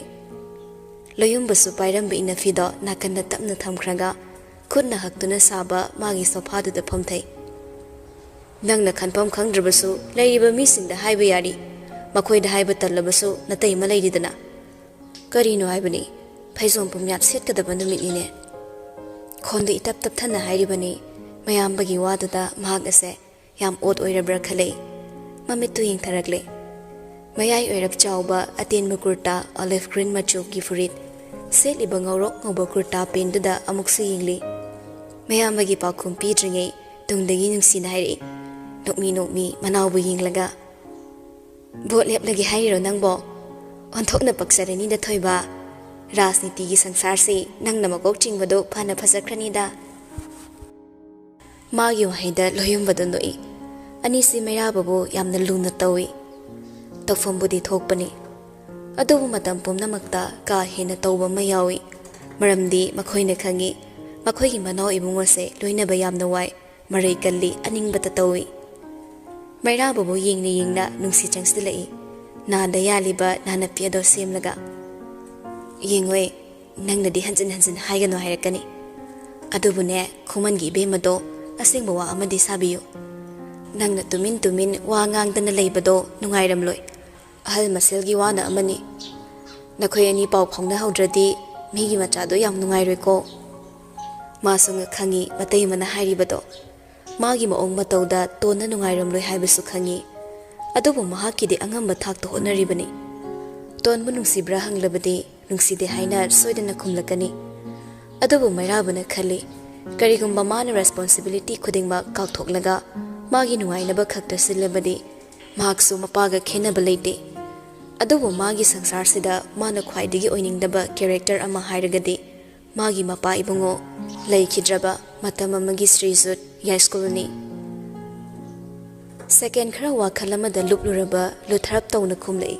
ꯂꯣꯌꯨꯝꯕꯁꯨ ꯄꯥꯏꯔꯝꯕ ꯏꯅꯐꯤꯗꯣ ꯅꯥꯀꯟꯗ ꯇꯞꯅ ꯊꯝꯈ꯭ꯔꯒ ꯈꯨꯠꯅ ꯍꯛꯇꯨꯅ ꯁꯥꯕ ꯃꯥꯒꯤ ꯁꯣꯐꯥꯗꯨꯗ ꯐꯝꯊꯩ꯫ "ꯅꯪꯅ ꯈꯟꯐꯝ ꯈꯪꯗ꯭ꯔꯕꯁꯨ ꯂꯩꯔꯤꯕ ꯃꯤꯁꯤꯡꯗ ꯍꯥꯏꯕ ꯌꯥꯔꯤ꯫ ꯃꯈꯣꯏꯗ ꯍꯥꯏꯕ ꯇꯜꯂꯕꯁꯨ ꯅꯇꯩꯃ ꯂꯩꯔꯤꯗꯅ꯫ ꯀꯔꯤꯅꯣ ꯍꯥꯏꯕꯅꯤ? ꯐꯩꯖꯣꯝ ꯄꯨꯝꯌꯥꯠ ꯁꯦꯠꯀꯗꯕ ꯅꯨꯃꯤꯠꯅꯤꯅꯦ꯫" ꯈꯣꯟꯗꯨ ꯏꯇꯞ ꯇꯞꯊꯅ ꯍꯥꯏꯔꯤꯕꯅꯤ꯫ ꯃꯌꯥꯝꯕꯒꯤ ꯋꯥꯗꯨꯗ ꯃꯍꯥꯛ ꯑꯁꯦ ꯌꯥꯝ ꯑꯣꯠ ꯑꯣꯏꯔꯕ꯭ꯔꯥ ꯈꯜꯂꯛꯏ꯫ ꯃꯃꯤꯠꯇꯨ ꯌꯦꯡꯊꯔꯛꯂꯦ꯫ ꯃꯌꯥꯏ ꯑꯣꯏꯔꯞ ꯆꯥꯎꯕ ꯑꯇꯦꯟꯕ ꯀꯨꯔꯇꯥ, ꯑꯣꯂꯤꯚ ꯒ꯭ꯔꯤꯟ ꯃꯆꯨꯒꯤ ꯐꯨꯔꯤꯠ, ꯁꯦꯠꯂꯤꯕ ꯉꯧꯔꯣꯛ ꯉꯧꯕ ꯀꯨꯔꯇꯥ ꯄꯦꯟꯗꯨꯗ ꯑꯃꯨꯛꯁꯨ ꯌꯦꯡꯂꯤ꯫ ꯃꯌꯥꯝꯕꯒꯤ ꯄꯥꯎꯈꯨꯝ ꯄꯤꯗ꯭ꯔꯤꯉꯩ ꯇꯨꯡꯗꯒꯤ ꯅꯨꯡꯁꯤꯅ ꯍꯥꯏꯔꯛꯏ, ꯅꯣꯛꯃꯤ ꯅꯣꯛꯃꯤ ꯃꯅꯥꯎꯕꯨ ꯌꯦꯡꯂꯒ꯫ "ꯚꯣꯠ ꯂꯦꯞꯂꯒꯦ ꯍꯥꯏꯔꯤꯔꯣ ꯅꯪꯕꯣ? ꯑꯣꯟꯊꯣꯛꯅ ꯄꯛꯆꯔꯅꯤꯗ ꯊꯣꯏꯕ꯫ ꯔꯥꯖꯅꯤꯇꯤꯒꯤ ꯁꯪꯁꯥꯔꯁꯤ ꯅꯪꯅ ꯃꯀꯣꯛ ꯆꯤꯡꯕꯗꯨ ꯐꯅ ꯐꯖꯈ꯭ꯔꯅꯤꯗ꯫" ꯃꯥꯒꯤ ꯋꯥꯍꯩꯗ ꯂꯣꯌꯨꯝꯕꯗꯨ ꯅꯣꯛꯏ꯫ ꯑꯅꯤꯁꯤ ꯃꯩꯔꯥꯕꯕꯨ ꯌꯥꯝꯅ ꯂꯨꯅ ꯇꯧꯏ꯫ ꯇꯧꯐꯝꯕꯨꯗꯤ ꯊꯣꯛꯄꯅꯤ꯫ ꯑꯗꯨꯕꯨ ꯃꯇꯝ ꯄꯨꯝꯅꯃꯛꯇ ꯀꯥ ꯍꯦꯟꯅ ꯇꯧꯕ ꯑꯃ ꯌꯥꯎꯏ꯫ ꯃꯔꯝꯗꯤ ꯃꯈꯣꯏꯅ ꯈꯪꯏ, ꯃꯈꯣꯏꯒꯤ ꯃꯅꯥꯎ ꯏꯕꯨꯡ ꯑꯁꯦ ꯂꯣꯏꯅꯕ ꯌꯥꯝꯅ ꯋꯥꯏ, ꯃꯔꯩ ꯀꯜꯂꯤ, ꯑꯅꯤꯡꯕꯇ ꯇꯧꯏ꯫ ꯃꯩꯔꯥꯕꯕꯨ ꯌꯦꯡꯅ ꯌꯦꯡꯅ ꯅꯨꯡꯁꯤ ꯆꯪꯁꯤꯜꯂꯛꯏ꯫ ꯅꯥꯗ ꯌꯥꯜꯂꯤꯕ ꯅꯥꯅꯞꯄꯤ ꯑꯗꯣ ꯁꯦꯝꯂꯒ꯫ "ꯌꯦꯡꯉꯣꯏ, ꯅꯪꯅꯗꯤ ꯍꯟꯖꯤꯟ ꯍꯟꯖꯤꯟ ꯍꯥꯏꯒꯅꯨ ꯍꯥꯏꯔꯛꯀꯅꯤ꯫ ꯑꯗꯨꯕꯨꯅꯦ, ꯈꯨꯃꯟꯒꯤ ꯏꯕꯦꯝꯃꯗꯣ ꯑꯁꯦꯡꯕ ꯋꯥ ꯑꯃꯗꯤ ꯁꯥꯕꯤꯌꯨ꯫ ꯅꯪꯅ ꯇꯨꯃꯤꯟ ꯇꯨꯃꯤꯟ ꯋꯥ ꯉꯥꯡꯗꯅ ꯂꯩꯕꯗꯣ ꯅꯨꯡꯉꯥꯏꯔꯝꯂꯣꯏ꯫ ꯑꯍꯜ ꯃꯁꯦꯜꯒꯤ ꯋꯥꯅ ꯑꯃꯅꯤ꯫ ꯅꯈꯣꯏ ꯑꯅꯤ ꯄꯥꯎ ꯐꯥꯎꯅꯍꯧꯗ꯭ꯔꯗꯤ ꯃꯤꯒꯤ ꯃꯆꯥꯗꯣ ꯌꯥꯝ ꯅꯨꯡꯉꯥꯏꯔꯣꯏꯀꯣ꯫" ꯃꯥꯁꯨ ꯉꯛ ꯈꯪꯉꯤ ꯃꯇꯩꯃꯅ ꯍꯥꯏꯔꯤꯕꯗꯣ꯫ ꯃꯥꯒꯤ ꯃꯑꯣꯡ ꯃꯇꯧꯗ ꯇꯣꯟꯅ ꯅꯨꯡꯉꯥꯏꯔꯝꯂꯣꯏ ꯍꯥꯏꯕꯁꯨ ꯈꯪꯉꯤ꯫ ꯑꯗꯨꯕꯨ ꯃꯍꯥꯛꯀꯤꯗꯤ ꯑꯉꯝꯕ ꯊꯥꯛꯇ ꯍꯣꯠꯅꯔꯤꯕꯅꯤ꯫ ꯇꯣꯟꯕꯨ ꯅꯨꯡꯁꯤꯕ꯭ꯔꯥ ꯍꯪꯂꯕꯗꯤ ꯅꯨꯡꯁꯤꯗꯦ ꯍꯥꯏꯅ ꯁꯣꯏꯗꯅ ꯈꯨꯝꯂꯛꯀꯅꯤ꯫ ꯑꯗꯨꯕꯨ ꯃꯩꯔꯥꯕꯅ ꯈꯜꯂꯤ, ꯀꯔꯤꯒꯨꯝꯕ ꯃꯥꯅ ꯔꯦꯁꯄꯣꯟꯁꯤꯕꯤꯂꯤꯇꯤ ꯈꯨꯗꯤꯡꯃꯛ ꯀꯥꯎꯊꯣꯛꯂꯒ ꯃꯥꯒꯤ ꯅꯨꯡꯉꯥꯏꯅꯕ ꯈꯛꯇ ꯁꯤꯜꯂꯕꯗꯤ ꯃꯍꯥꯛꯁꯨ ꯃꯄꯥꯒ ꯈꯦꯟꯅꯕ ꯂꯩꯇꯦ꯫ ꯑꯗꯨꯕꯨ ꯃꯥꯒꯤ ꯁꯪꯁꯥꯔꯁꯤꯗ ꯃꯥꯅ ꯈ꯭ꯋꯥꯏꯗꯒꯤ ꯑꯣꯏꯅꯤꯡꯗꯕ character ꯑꯃ ꯍꯥꯏꯔꯒꯗꯤ ꯃꯥꯒꯤ ꯃꯄꯥ ꯏꯕꯨꯡꯉꯣ ꯂꯩꯈꯤꯗ꯭ꯔꯕ ꯃꯇꯝ ꯑꯃꯒꯤ ꯁ꯭ꯔꯤꯖꯨꯠ ꯌꯥꯏꯁ꯭ꯀꯨꯜꯅꯤ꯫ Second ꯈꯔ ꯋꯥꯈꯜ ꯑꯃꯗ ꯂꯨꯞꯂꯨꯔꯕ ꯂꯨꯊ꯭ꯔꯞ ꯇꯧꯅ ꯈꯨꯝꯂꯛꯏ,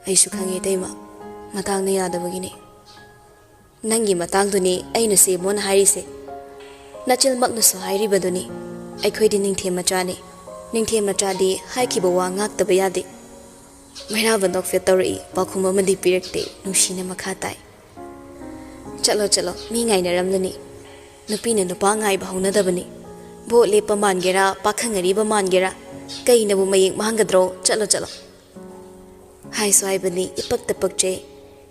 "ꯑꯩꯁꯨ ꯈꯪꯉꯦ ꯏꯇꯩꯃ, ꯃꯇꯥꯡꯅ ꯌꯥꯗꯕꯒꯤꯅꯤ꯫ ꯅꯪꯒꯤ ꯃꯇꯥꯡꯗꯨꯅꯤ ꯑꯩꯅ ꯁꯦꯝꯃꯣꯅ ꯍꯥꯏꯔꯤꯁꯦ꯫ ꯅꯆꯤꯜꯃꯛꯅꯁꯨ ꯍꯥꯏꯔꯤꯕꯗꯨꯅꯤ, ꯑꯩꯈꯣꯏꯗꯤ ꯅꯤꯡꯊꯦꯝ ꯃꯆꯥꯅꯤ꯫ ꯅꯤꯡꯊꯦꯝ ꯃꯆꯥꯗꯤ ꯍꯥꯏꯈꯤꯕ ꯋꯥ ꯉꯥꯛꯇꯕ ꯌꯥꯗꯦ꯫" ꯃꯩꯔꯥꯕ ꯅꯣꯛꯐꯦꯠ ꯇꯧꯔꯛꯏ, ꯄꯥꯎꯈꯨꯝ ꯑꯃꯗꯤ ꯄꯤꯔꯛꯇꯦ꯫ ꯅꯨꯡꯁꯤꯅ ꯃꯈꯥ ꯇꯥꯏ, "ꯆꯠꯂꯣ ꯆꯠꯂꯣ, ꯃꯤ ꯉꯥꯏꯅꯔꯝꯂꯅꯤ꯫ ꯅꯨꯄꯤꯅ ꯅꯨꯄꯥ ꯉꯥꯏꯕ ꯍꯧꯅꯗꯕꯅꯤ꯫ ꯚꯣꯠ ꯂꯦꯞꯄ ꯃꯥꯟꯒꯦꯔꯥ, ꯄꯥꯈꯪ ꯑꯔꯤꯕ ꯃꯥꯟꯒꯦꯔꯥ, ꯀꯩꯅꯕꯨ ꯃꯌꯦꯛ ꯃꯥꯡꯒꯗ꯭ꯔꯣ? ꯆꯠꯂꯣ ꯆꯠꯂꯣ꯫" ꯍꯥꯏꯁꯨ ꯍꯥꯏꯕꯅꯤ, ꯏꯄꯛꯇ ꯄꯛꯆꯩ꯫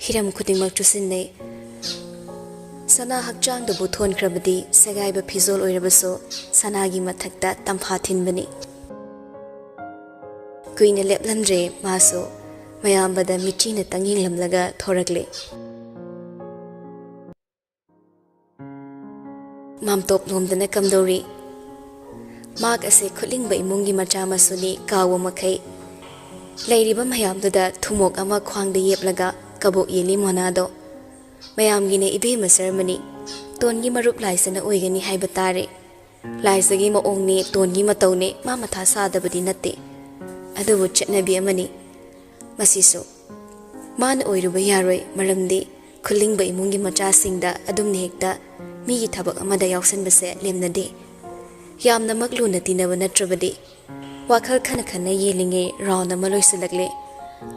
ꯍꯤꯔꯝ ꯈꯨꯗꯤꯡꯃꯛ ꯆꯨꯁꯤꯟꯅꯩ꯫ ꯁꯅꯥ ꯍꯛꯆꯥꯡꯗꯕꯨ ꯊꯣꯟꯈ꯭ꯔꯕꯗꯤ ꯁꯦꯒꯥꯏꯕ ꯐꯤꯖꯣꯜ ꯑꯣꯏꯔꯕꯁꯨ ꯁꯅꯥꯒꯤ ꯃꯊꯛꯇ ꯇꯝꯐꯥ ꯊꯤꯟꯕꯅꯤ꯫ ꯀꯨꯏꯅ ꯂꯦꯞꯂꯝꯗ꯭ꯔꯦ ꯃꯥꯁꯨ꯫ ꯃꯌꯥꯝꯕꯗ ꯃꯤꯠꯆꯤꯅꯇꯪ ꯌꯦꯡꯂꯝꯂꯒ ꯊꯣꯔꯛꯂꯦ꯫ ꯃꯥꯝꯇꯣꯞ ꯂꯣꯝꯗꯅ ꯀꯝꯗꯧꯔꯤ? ꯃꯍꯥꯛ ꯑꯁꯦ ꯈꯨꯠꯂꯤꯡꯕ ꯏꯃꯨꯡꯒꯤ ꯃꯆꯥ ꯃꯁꯨꯅꯤ ꯀꯥꯎꯕ ꯃꯈꯩ꯫ ꯂꯩꯔꯤꯕ ꯃꯌꯥꯝꯗꯨꯗ ꯊꯨꯝꯃꯣꯛ ꯑꯃ ꯈ꯭ꯋꯥꯡꯗ ꯌꯦꯞꯂꯒ ꯀꯕꯣꯛ ꯌꯦꯜꯂꯤ ꯃꯣꯅꯥꯗꯣ꯫ ꯃꯌꯥꯝꯒꯤꯅ ꯏꯕꯦꯝꯃ ꯁꯔꯃꯅꯤ꯫ ꯇꯣꯟꯒꯤ ꯃꯔꯨꯞ ꯂꯥꯏꯁꯅ ꯑꯣꯏꯒꯅꯤ ꯍꯥꯏꯕ ꯇꯥꯔꯦ꯫ ꯂꯥꯏꯖꯒꯤ ꯃꯑꯣꯡꯅꯦ, ꯇꯣꯟꯒꯤ ꯃꯇꯧꯅꯦ, ꯃꯥ ꯃꯊꯥ ꯁꯥꯗꯕꯗꯤ ꯅꯠꯇꯦ꯫ ꯑꯗꯨꯕꯨ ꯆꯠꯅꯕꯤ ꯑꯃꯅꯤ꯫ ꯃꯁꯤꯁꯨ ꯃꯥꯅ ꯑꯣꯏꯔꯨꯕ ꯌꯥꯔꯣꯏ, ꯃꯔꯝꯗꯤ ꯈꯨꯜꯂꯤꯡꯕ ꯏꯃꯨꯡꯒꯤ ꯃꯆꯥꯁꯤꯡꯗ ꯑꯗꯨꯝꯅ ꯍꯦꯛꯇ ꯃꯤꯒꯤ ꯊꯕꯛ ꯑꯃꯗ ꯌꯥꯎꯁꯟꯕꯁꯦ ꯂꯦꯝꯅꯗꯦ꯫ ꯌꯥꯝꯅꯃꯛ ꯂꯨꯅ ꯇꯤꯟꯅꯕ ꯅꯠꯇ꯭ꯔꯕꯗꯤ꯫ ꯋꯥꯈꯜ ꯈꯟꯅ ꯈꯟꯅ ꯌꯦꯜꯂꯤꯉꯩ round ꯑꯃ ꯂꯣꯏꯁꯤꯜꯂꯛꯂꯦ꯫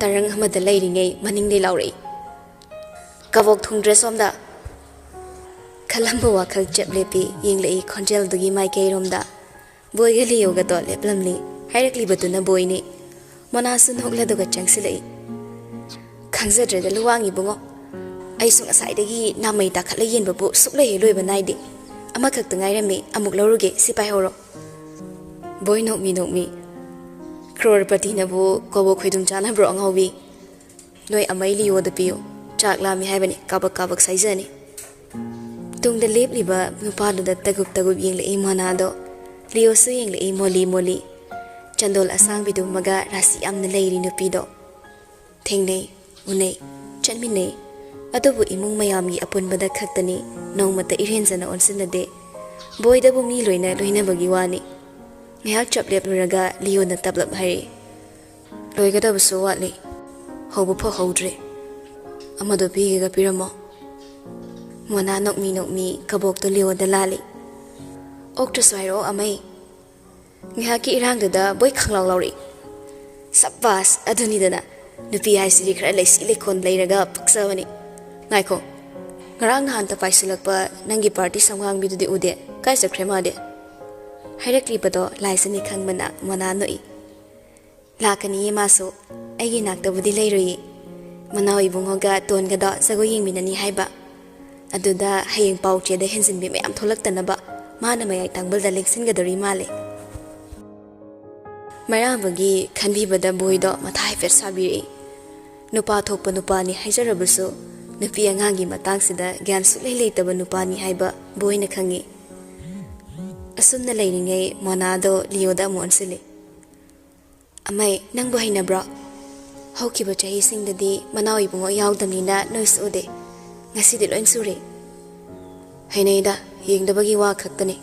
ꯇꯔꯪ ꯑꯃꯗ ꯂꯩꯔꯤꯉꯩ ꯃꯅꯤꯡꯗꯩ ꯂꯥꯎꯔꯛꯏ, "ꯀꯕꯣꯛ ꯊꯨꯡꯗ꯭ꯔꯦ ꯁꯣꯝꯗ!" ꯈꯜꯂꯝꯕ ꯋꯥꯈꯜ ꯆꯞ ꯂꯦꯞꯄꯤ, ꯌꯦꯡꯂꯛꯏ ꯈꯣꯟꯖꯦꯜꯗꯨꯒꯤ ꯃꯥꯏꯀꯩꯔꯣꯝꯗ꯫ ꯕꯣꯏꯒ ꯂꯤꯌꯣꯒꯗꯣ ꯂꯦꯞꯂꯝꯂꯤ꯫ ꯍꯥꯏꯔꯛꯂꯤꯕꯗꯨꯅ ꯕꯣꯏꯅꯤ꯫ ꯃꯣꯅꯥꯁꯨ ꯅꯣꯛꯂꯗꯨꯒ ꯆꯪꯁꯤꯜꯂꯛꯏ꯫ "ꯈꯪꯖꯗ꯭ꯔꯦꯗ ꯂꯨꯋꯥꯡ ꯏꯕꯨꯡꯉꯣ꯫ ꯑꯩꯁꯨ ꯉꯁꯥꯏꯗꯒꯤ ꯅꯥꯃꯩ ꯇꯥꯈꯠꯂ ꯌꯦꯟꯕꯕꯨ ꯁꯨꯛꯂꯩ ꯍꯦꯛ ꯂꯣꯏꯕ ꯅꯥꯏꯗꯦ꯫ ꯑꯃꯈꯛꯇ ꯉꯥꯏꯔꯝꯃꯤ, ꯑꯃꯨꯛ ꯂꯧꯔꯨꯒꯦ, ꯁꯤ ꯄꯥꯏꯍꯧꯔꯣ꯫" ꯕꯣꯏ ꯅꯣꯛꯃꯤ ꯅꯣꯛꯃꯤ꯫ "ꯀ꯭ꯔꯣꯔꯄꯇꯤꯅꯕꯨ ꯀꯣꯕꯣ ꯈꯣꯏꯗꯨꯝ ꯆꯥꯅꯕ꯭ꯔꯣ ꯑꯉꯥꯎꯕꯤ? ꯅꯣꯏ ꯑꯃꯩ ꯂꯤꯌꯣꯗ ꯄꯤꯌꯨ꯫ ꯆꯥꯛ ꯂꯥꯝꯃꯤ ꯍꯥꯏꯕꯅꯤ, ꯀꯥꯕꯛ ꯀꯥꯕꯛ ꯁꯥꯏꯖꯅꯤ꯫" ꯇꯨꯡꯗ ꯂꯦꯞꯂꯤꯕ ꯅꯨꯄꯥꯗꯨꯗ ꯇꯒꯨꯞ ꯇꯒꯨꯞ ꯌꯦꯡꯂꯛꯏ ꯃꯣꯅꯥꯗꯣ꯫ ꯂꯤꯌꯣꯁꯨ ꯌꯦꯡꯂꯛꯏ ꯃꯣꯂꯤ ꯃꯣꯂꯤ꯫ ꯆꯟꯗꯣꯜ ꯑꯁꯥꯡꯕꯤꯗꯨꯃꯒ ꯔꯥꯁꯤ ꯌꯥꯝꯅ ꯂꯩꯔꯤ ꯅꯨꯄꯤꯗꯣ꯫ ꯊꯦꯡꯅꯩ, ꯎꯅꯩ, ꯆꯠꯃꯤꯟꯅꯩ꯫ ꯑꯗꯨꯕꯨ ꯏꯃꯨꯡ ꯃꯌꯥꯝꯒꯤ ꯑꯄꯨꯟꯕꯗ ꯈꯛꯇꯅꯤ, ꯅꯣꯡꯃꯇ ꯏꯔꯦꯟꯖꯅ ꯑꯣꯟꯁꯤꯟꯅꯗꯦ꯫ ꯕꯣꯏꯗꯕꯨ ꯃꯤ ꯂꯣꯏꯅ ꯂꯣꯏꯅꯕꯒꯤ ꯋꯥꯅꯤ꯫ ꯉꯥꯏꯍꯥꯛ ꯆꯞ ꯂꯦꯞꯂꯨꯔꯒ ꯂꯤꯌꯣꯅ ꯇꯞꯂꯞ ꯍꯥꯏꯔꯛꯏ, "ꯂꯣꯏꯒꯗꯕꯁꯨ ꯋꯥꯠꯂꯤ, ꯍꯧꯕ ꯐꯥꯎ ꯍꯧꯗ꯭ꯔꯤ꯫ ꯑꯃꯗꯣ ꯄꯤꯒꯦꯒ ꯄꯤꯔꯝꯃꯣ꯫" ꯃꯣꯅꯥ ꯅꯣꯛꯃꯤ ꯅꯣꯛꯃꯤ ꯀꯕꯣꯛꯇꯣ ꯂꯤꯌꯣꯗ ꯂꯥꯜꯂꯤ꯫ "ꯑꯣꯛꯇ꯭ꯔꯁꯨ ꯍꯥꯏꯔꯛꯑꯣ ꯑꯃꯩ꯫" ꯉꯥꯏꯍꯥꯛꯀꯤ ꯏꯔꯥꯡꯗꯨꯗ ꯕꯣꯏ ꯈꯪꯂꯥꯎ ꯂꯥꯎꯔꯛꯏ꯫ "ꯁꯕꯥꯁ! ꯑꯗꯨꯅꯤꯗꯅ ꯅꯨꯄꯤ ꯍꯥꯏꯁꯤꯗꯤ, ꯈꯔ ꯂꯩꯁꯤ ꯂꯩꯈꯣꯟ ꯂꯩꯔꯒ ꯄꯛꯆꯕꯅꯤ꯫ ꯉꯥꯏꯈꯣ, ꯉꯔꯥꯡ ꯅꯍꯥꯟꯇ ꯄꯥꯏꯁꯤꯜꯂꯛꯄ ꯅꯪꯒꯤ ꯄꯥꯔꯇꯤ ꯁꯪꯒꯥꯡꯕꯤꯗꯨꯗꯤ ꯎꯗꯦ? ꯀꯥꯏ ꯆꯠꯈ꯭ꯔꯦ ꯃꯥꯗꯤ?" ꯍꯥꯏꯔꯛꯂꯤꯕꯗꯣ ꯂꯥꯏꯖꯅꯤ ꯈꯪꯕꯅ ꯃꯣꯅꯥ ꯅꯣꯛꯏ꯫ "ꯂꯥꯛꯀꯅꯤꯌꯦ ꯃꯥꯁꯨ, ꯑꯩꯒꯤ ꯅꯥꯛꯇꯕꯨꯗꯤ ꯂꯩꯔꯣꯏꯌꯦ꯫ ꯃꯅꯥꯎ ꯏꯕꯨꯡꯉꯣꯒ ꯇꯣꯟꯒꯗꯣ ꯖꯒꯣꯏ ꯌꯦꯡꯃꯤꯟꯅꯅꯤ ꯍꯥꯏꯕ꯫ ꯑꯗꯨꯗ ꯍꯌꯦꯡ ꯄꯥꯎ ꯆꯦꯗ ꯍꯦꯟꯖꯤꯟꯕꯤ ꯃꯌꯥꯝ ꯊꯣꯛꯂꯛꯇꯅꯕ ꯃꯥꯅ ꯃꯌꯥꯏ ꯇꯥꯡꯕꯜꯗ ꯂꯦꯡꯁꯤꯟꯒꯗꯧꯔꯤ ꯃꯥꯜꯂꯦ꯫" ꯃꯩꯔꯥꯕꯒꯤ ꯈꯟꯕꯤꯕꯗ ꯕꯣꯏꯗꯣ ꯃꯊꯥ ꯍꯥꯏꯐꯦꯠ ꯁꯥꯕꯤꯔꯛꯏ꯫ ꯅꯨꯄꯥ ꯊꯣꯛꯄ ꯅꯨꯄꯥꯅꯤ ꯍꯥꯏꯖꯔꯕꯁꯨ, ꯅꯨꯄꯤ ꯑꯉꯥꯡꯒꯤ ꯃꯇꯥꯡꯁꯤꯗ ꯒ꯭ꯌꯥꯟ ꯁꯨꯛꯂꯩ ꯂꯩꯇꯕ ꯅꯨꯄꯥꯅꯤ ꯍꯥꯏꯕ ꯕꯣꯏꯅ ꯈꯪꯉꯤ꯫ ꯑꯁꯨꯝꯅ ꯂꯩꯔꯤꯉꯩ ꯃꯣꯅꯥꯗꯣ ꯂꯤꯌꯣꯗ ꯑꯃꯨꯛ ꯑꯣꯟꯁꯤꯜꯂꯤ꯫ "ꯑꯃꯩ, ꯅꯪꯕꯨ ꯍꯩꯅꯕ꯭ꯔꯣ? ꯍꯧꯈꯤꯕ ꯆꯍꯤꯁꯤꯡꯗꯗꯤ ꯃꯅꯥꯎ ꯏꯕꯨꯡꯉꯣ ꯌꯥꯎꯗꯕꯅꯤꯅ ꯅꯣꯏꯁꯨ ꯎꯗꯦ꯫ ꯉꯁꯤꯗꯤ ꯂꯣꯏ ꯁꯨꯔꯦ꯫" "ꯍꯩꯅꯩꯗ, ꯌꯦꯡꯗꯕꯒꯤ ꯋꯥ ꯈꯛꯇꯅꯤ꯫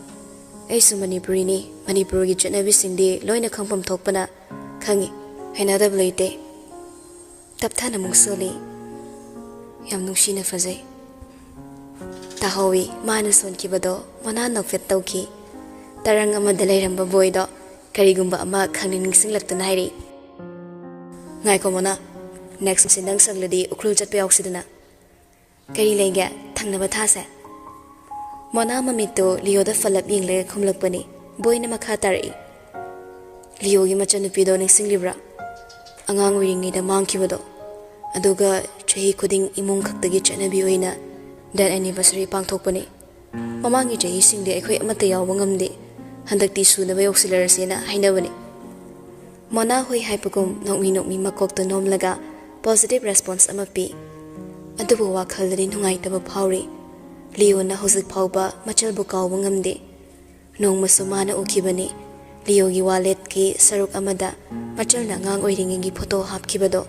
ꯑꯩꯁꯨ ꯃꯅꯤꯄꯨꯔꯤꯅꯤ, ꯃꯅꯤꯄꯨꯔꯒꯤ ꯆꯠꯅꯕꯤꯁꯤꯡꯗꯤ ꯂꯣꯏꯅ ꯈꯪꯐꯝ ꯊꯣꯛꯄꯅ ꯈꯪꯉꯤ꯫ ꯍꯩꯅꯗꯕ ꯂꯩꯇꯦ꯫ ꯇꯞꯊꯅ ꯑꯃꯨꯛ ꯁꯣꯜꯂꯤ꯫ ꯌꯥꯝ ꯅꯨꯡꯁꯤꯅ ꯐꯖꯩ꯫" ꯇꯥꯍꯧꯏ꯫ ꯃꯥꯅ ꯁꯣꯟꯈꯤꯕꯗꯣ ꯃꯣꯅꯥ ꯅꯣꯛꯐꯦꯠ ꯇꯧꯈꯤ꯫ ꯇꯔꯪ ꯑꯃꯗ ꯂꯩꯔꯝꯕ ꯕꯣꯏꯗꯣ ꯀꯔꯤꯒꯨꯝꯕ ꯑꯃ ꯈꯪꯅꯤꯡ ꯅꯤꯡꯁꯤꯡꯂꯛꯇꯨꯅ ꯍꯥꯏꯔꯛꯏ꯫ "ꯉꯥꯏꯈꯣ ꯃꯣꯅꯥ, ꯅꯦꯛꯁ ꯅꯪ ꯁꯪꯂꯗꯤ ꯎꯈ꯭ꯔꯨꯜ ꯆꯠꯄ ꯌꯥꯎꯁꯤꯗꯅ꯫ ꯀꯔꯤ ꯂꯩꯒꯦ, ꯊꯪꯅꯕ ꯊꯥꯁꯦ?" ꯃꯣꯅꯥ ꯃꯃꯤꯠꯇꯨ ꯂꯤꯌꯣꯗ ꯐꯂꯞ ꯌꯦꯡꯂꯒ ꯈꯨꯝꯂꯛꯄꯅꯤ꯫ ꯕꯣꯏꯅ ꯃꯈꯥ ꯇꯥꯔꯛꯏ, "ꯂꯤꯌꯣꯒꯤ ꯃꯆꯟꯅꯨꯄꯤꯗꯣ ꯅꯤꯡꯁꯤꯡꯂꯤꯕ꯭ꯔꯥ? ꯑꯉꯥꯡ ꯑꯣꯏꯔꯤꯉꯩꯗ ꯃꯥꯡꯈꯤꯕꯗꯣ꯫ ꯑꯗꯨꯒ ꯆꯍꯤ ꯈꯨꯗꯤꯡ ꯏꯃꯨꯡ ꯈꯛꯇꯒꯤ ꯆꯠꯅꯕꯤ ꯑꯣꯏꯅ ꯗꯦꯠ ꯑꯦꯅꯤꯚꯔꯁꯔꯤ ꯄꯥꯡꯊꯣꯛꯄꯅꯤ꯫ ꯃꯃꯥꯡꯒꯤ ꯆꯍꯤꯁꯤꯡꯗꯤ ꯑꯩꯈꯣꯏ ꯑꯃꯠꯇ ꯌꯥꯎꯕ ꯉꯝꯗꯦ꯫ ꯍꯟꯗꯛꯇꯤ ꯁꯨꯅꯕ ꯌꯧꯁꯤꯜꯂꯔꯁꯦꯅ ꯍꯥꯏꯅꯕꯅꯤ꯫" ꯃꯣꯅꯥ ꯍꯣꯏ ꯍꯥꯏꯕꯒꯨꯝ ꯅꯣꯛꯃꯤ ꯅꯣꯛꯃꯤ ꯃꯀꯣꯛꯇ ꯅꯣꯝꯂꯒ ꯄꯣꯖꯤꯇꯤꯚ ꯔꯦꯁꯄꯣꯟꯁ ꯑꯃ ꯄꯤ꯫ ꯑꯗꯨꯕꯨ ꯋꯥꯈꯜꯗꯗꯤ ꯅꯨꯡꯉꯥꯏꯇꯕ ꯐꯥꯎꯔꯤ꯫ ꯂꯤꯌꯣꯅ ꯍꯧꯖꯤꯛ ꯐꯥꯎꯕ ꯃꯆꯜꯕꯨ ꯀꯥꯎꯕ ꯉꯝꯗꯦ꯫ ꯅꯣꯡꯃꯁꯨ ꯃꯥꯅ ꯎꯈꯤꯕꯅꯤ, ꯂꯤꯌꯣꯒꯤ ꯋꯥꯂꯦꯠꯀꯤ ꯁꯔꯨꯛ ꯑꯃꯗ ꯃꯆꯜꯅ ꯑꯉꯥꯡ ꯑꯣꯏꯔꯤꯉꯩꯒꯤ ꯐꯣꯇꯣ ꯍꯥꯞꯈꯤꯕꯗꯣ꯫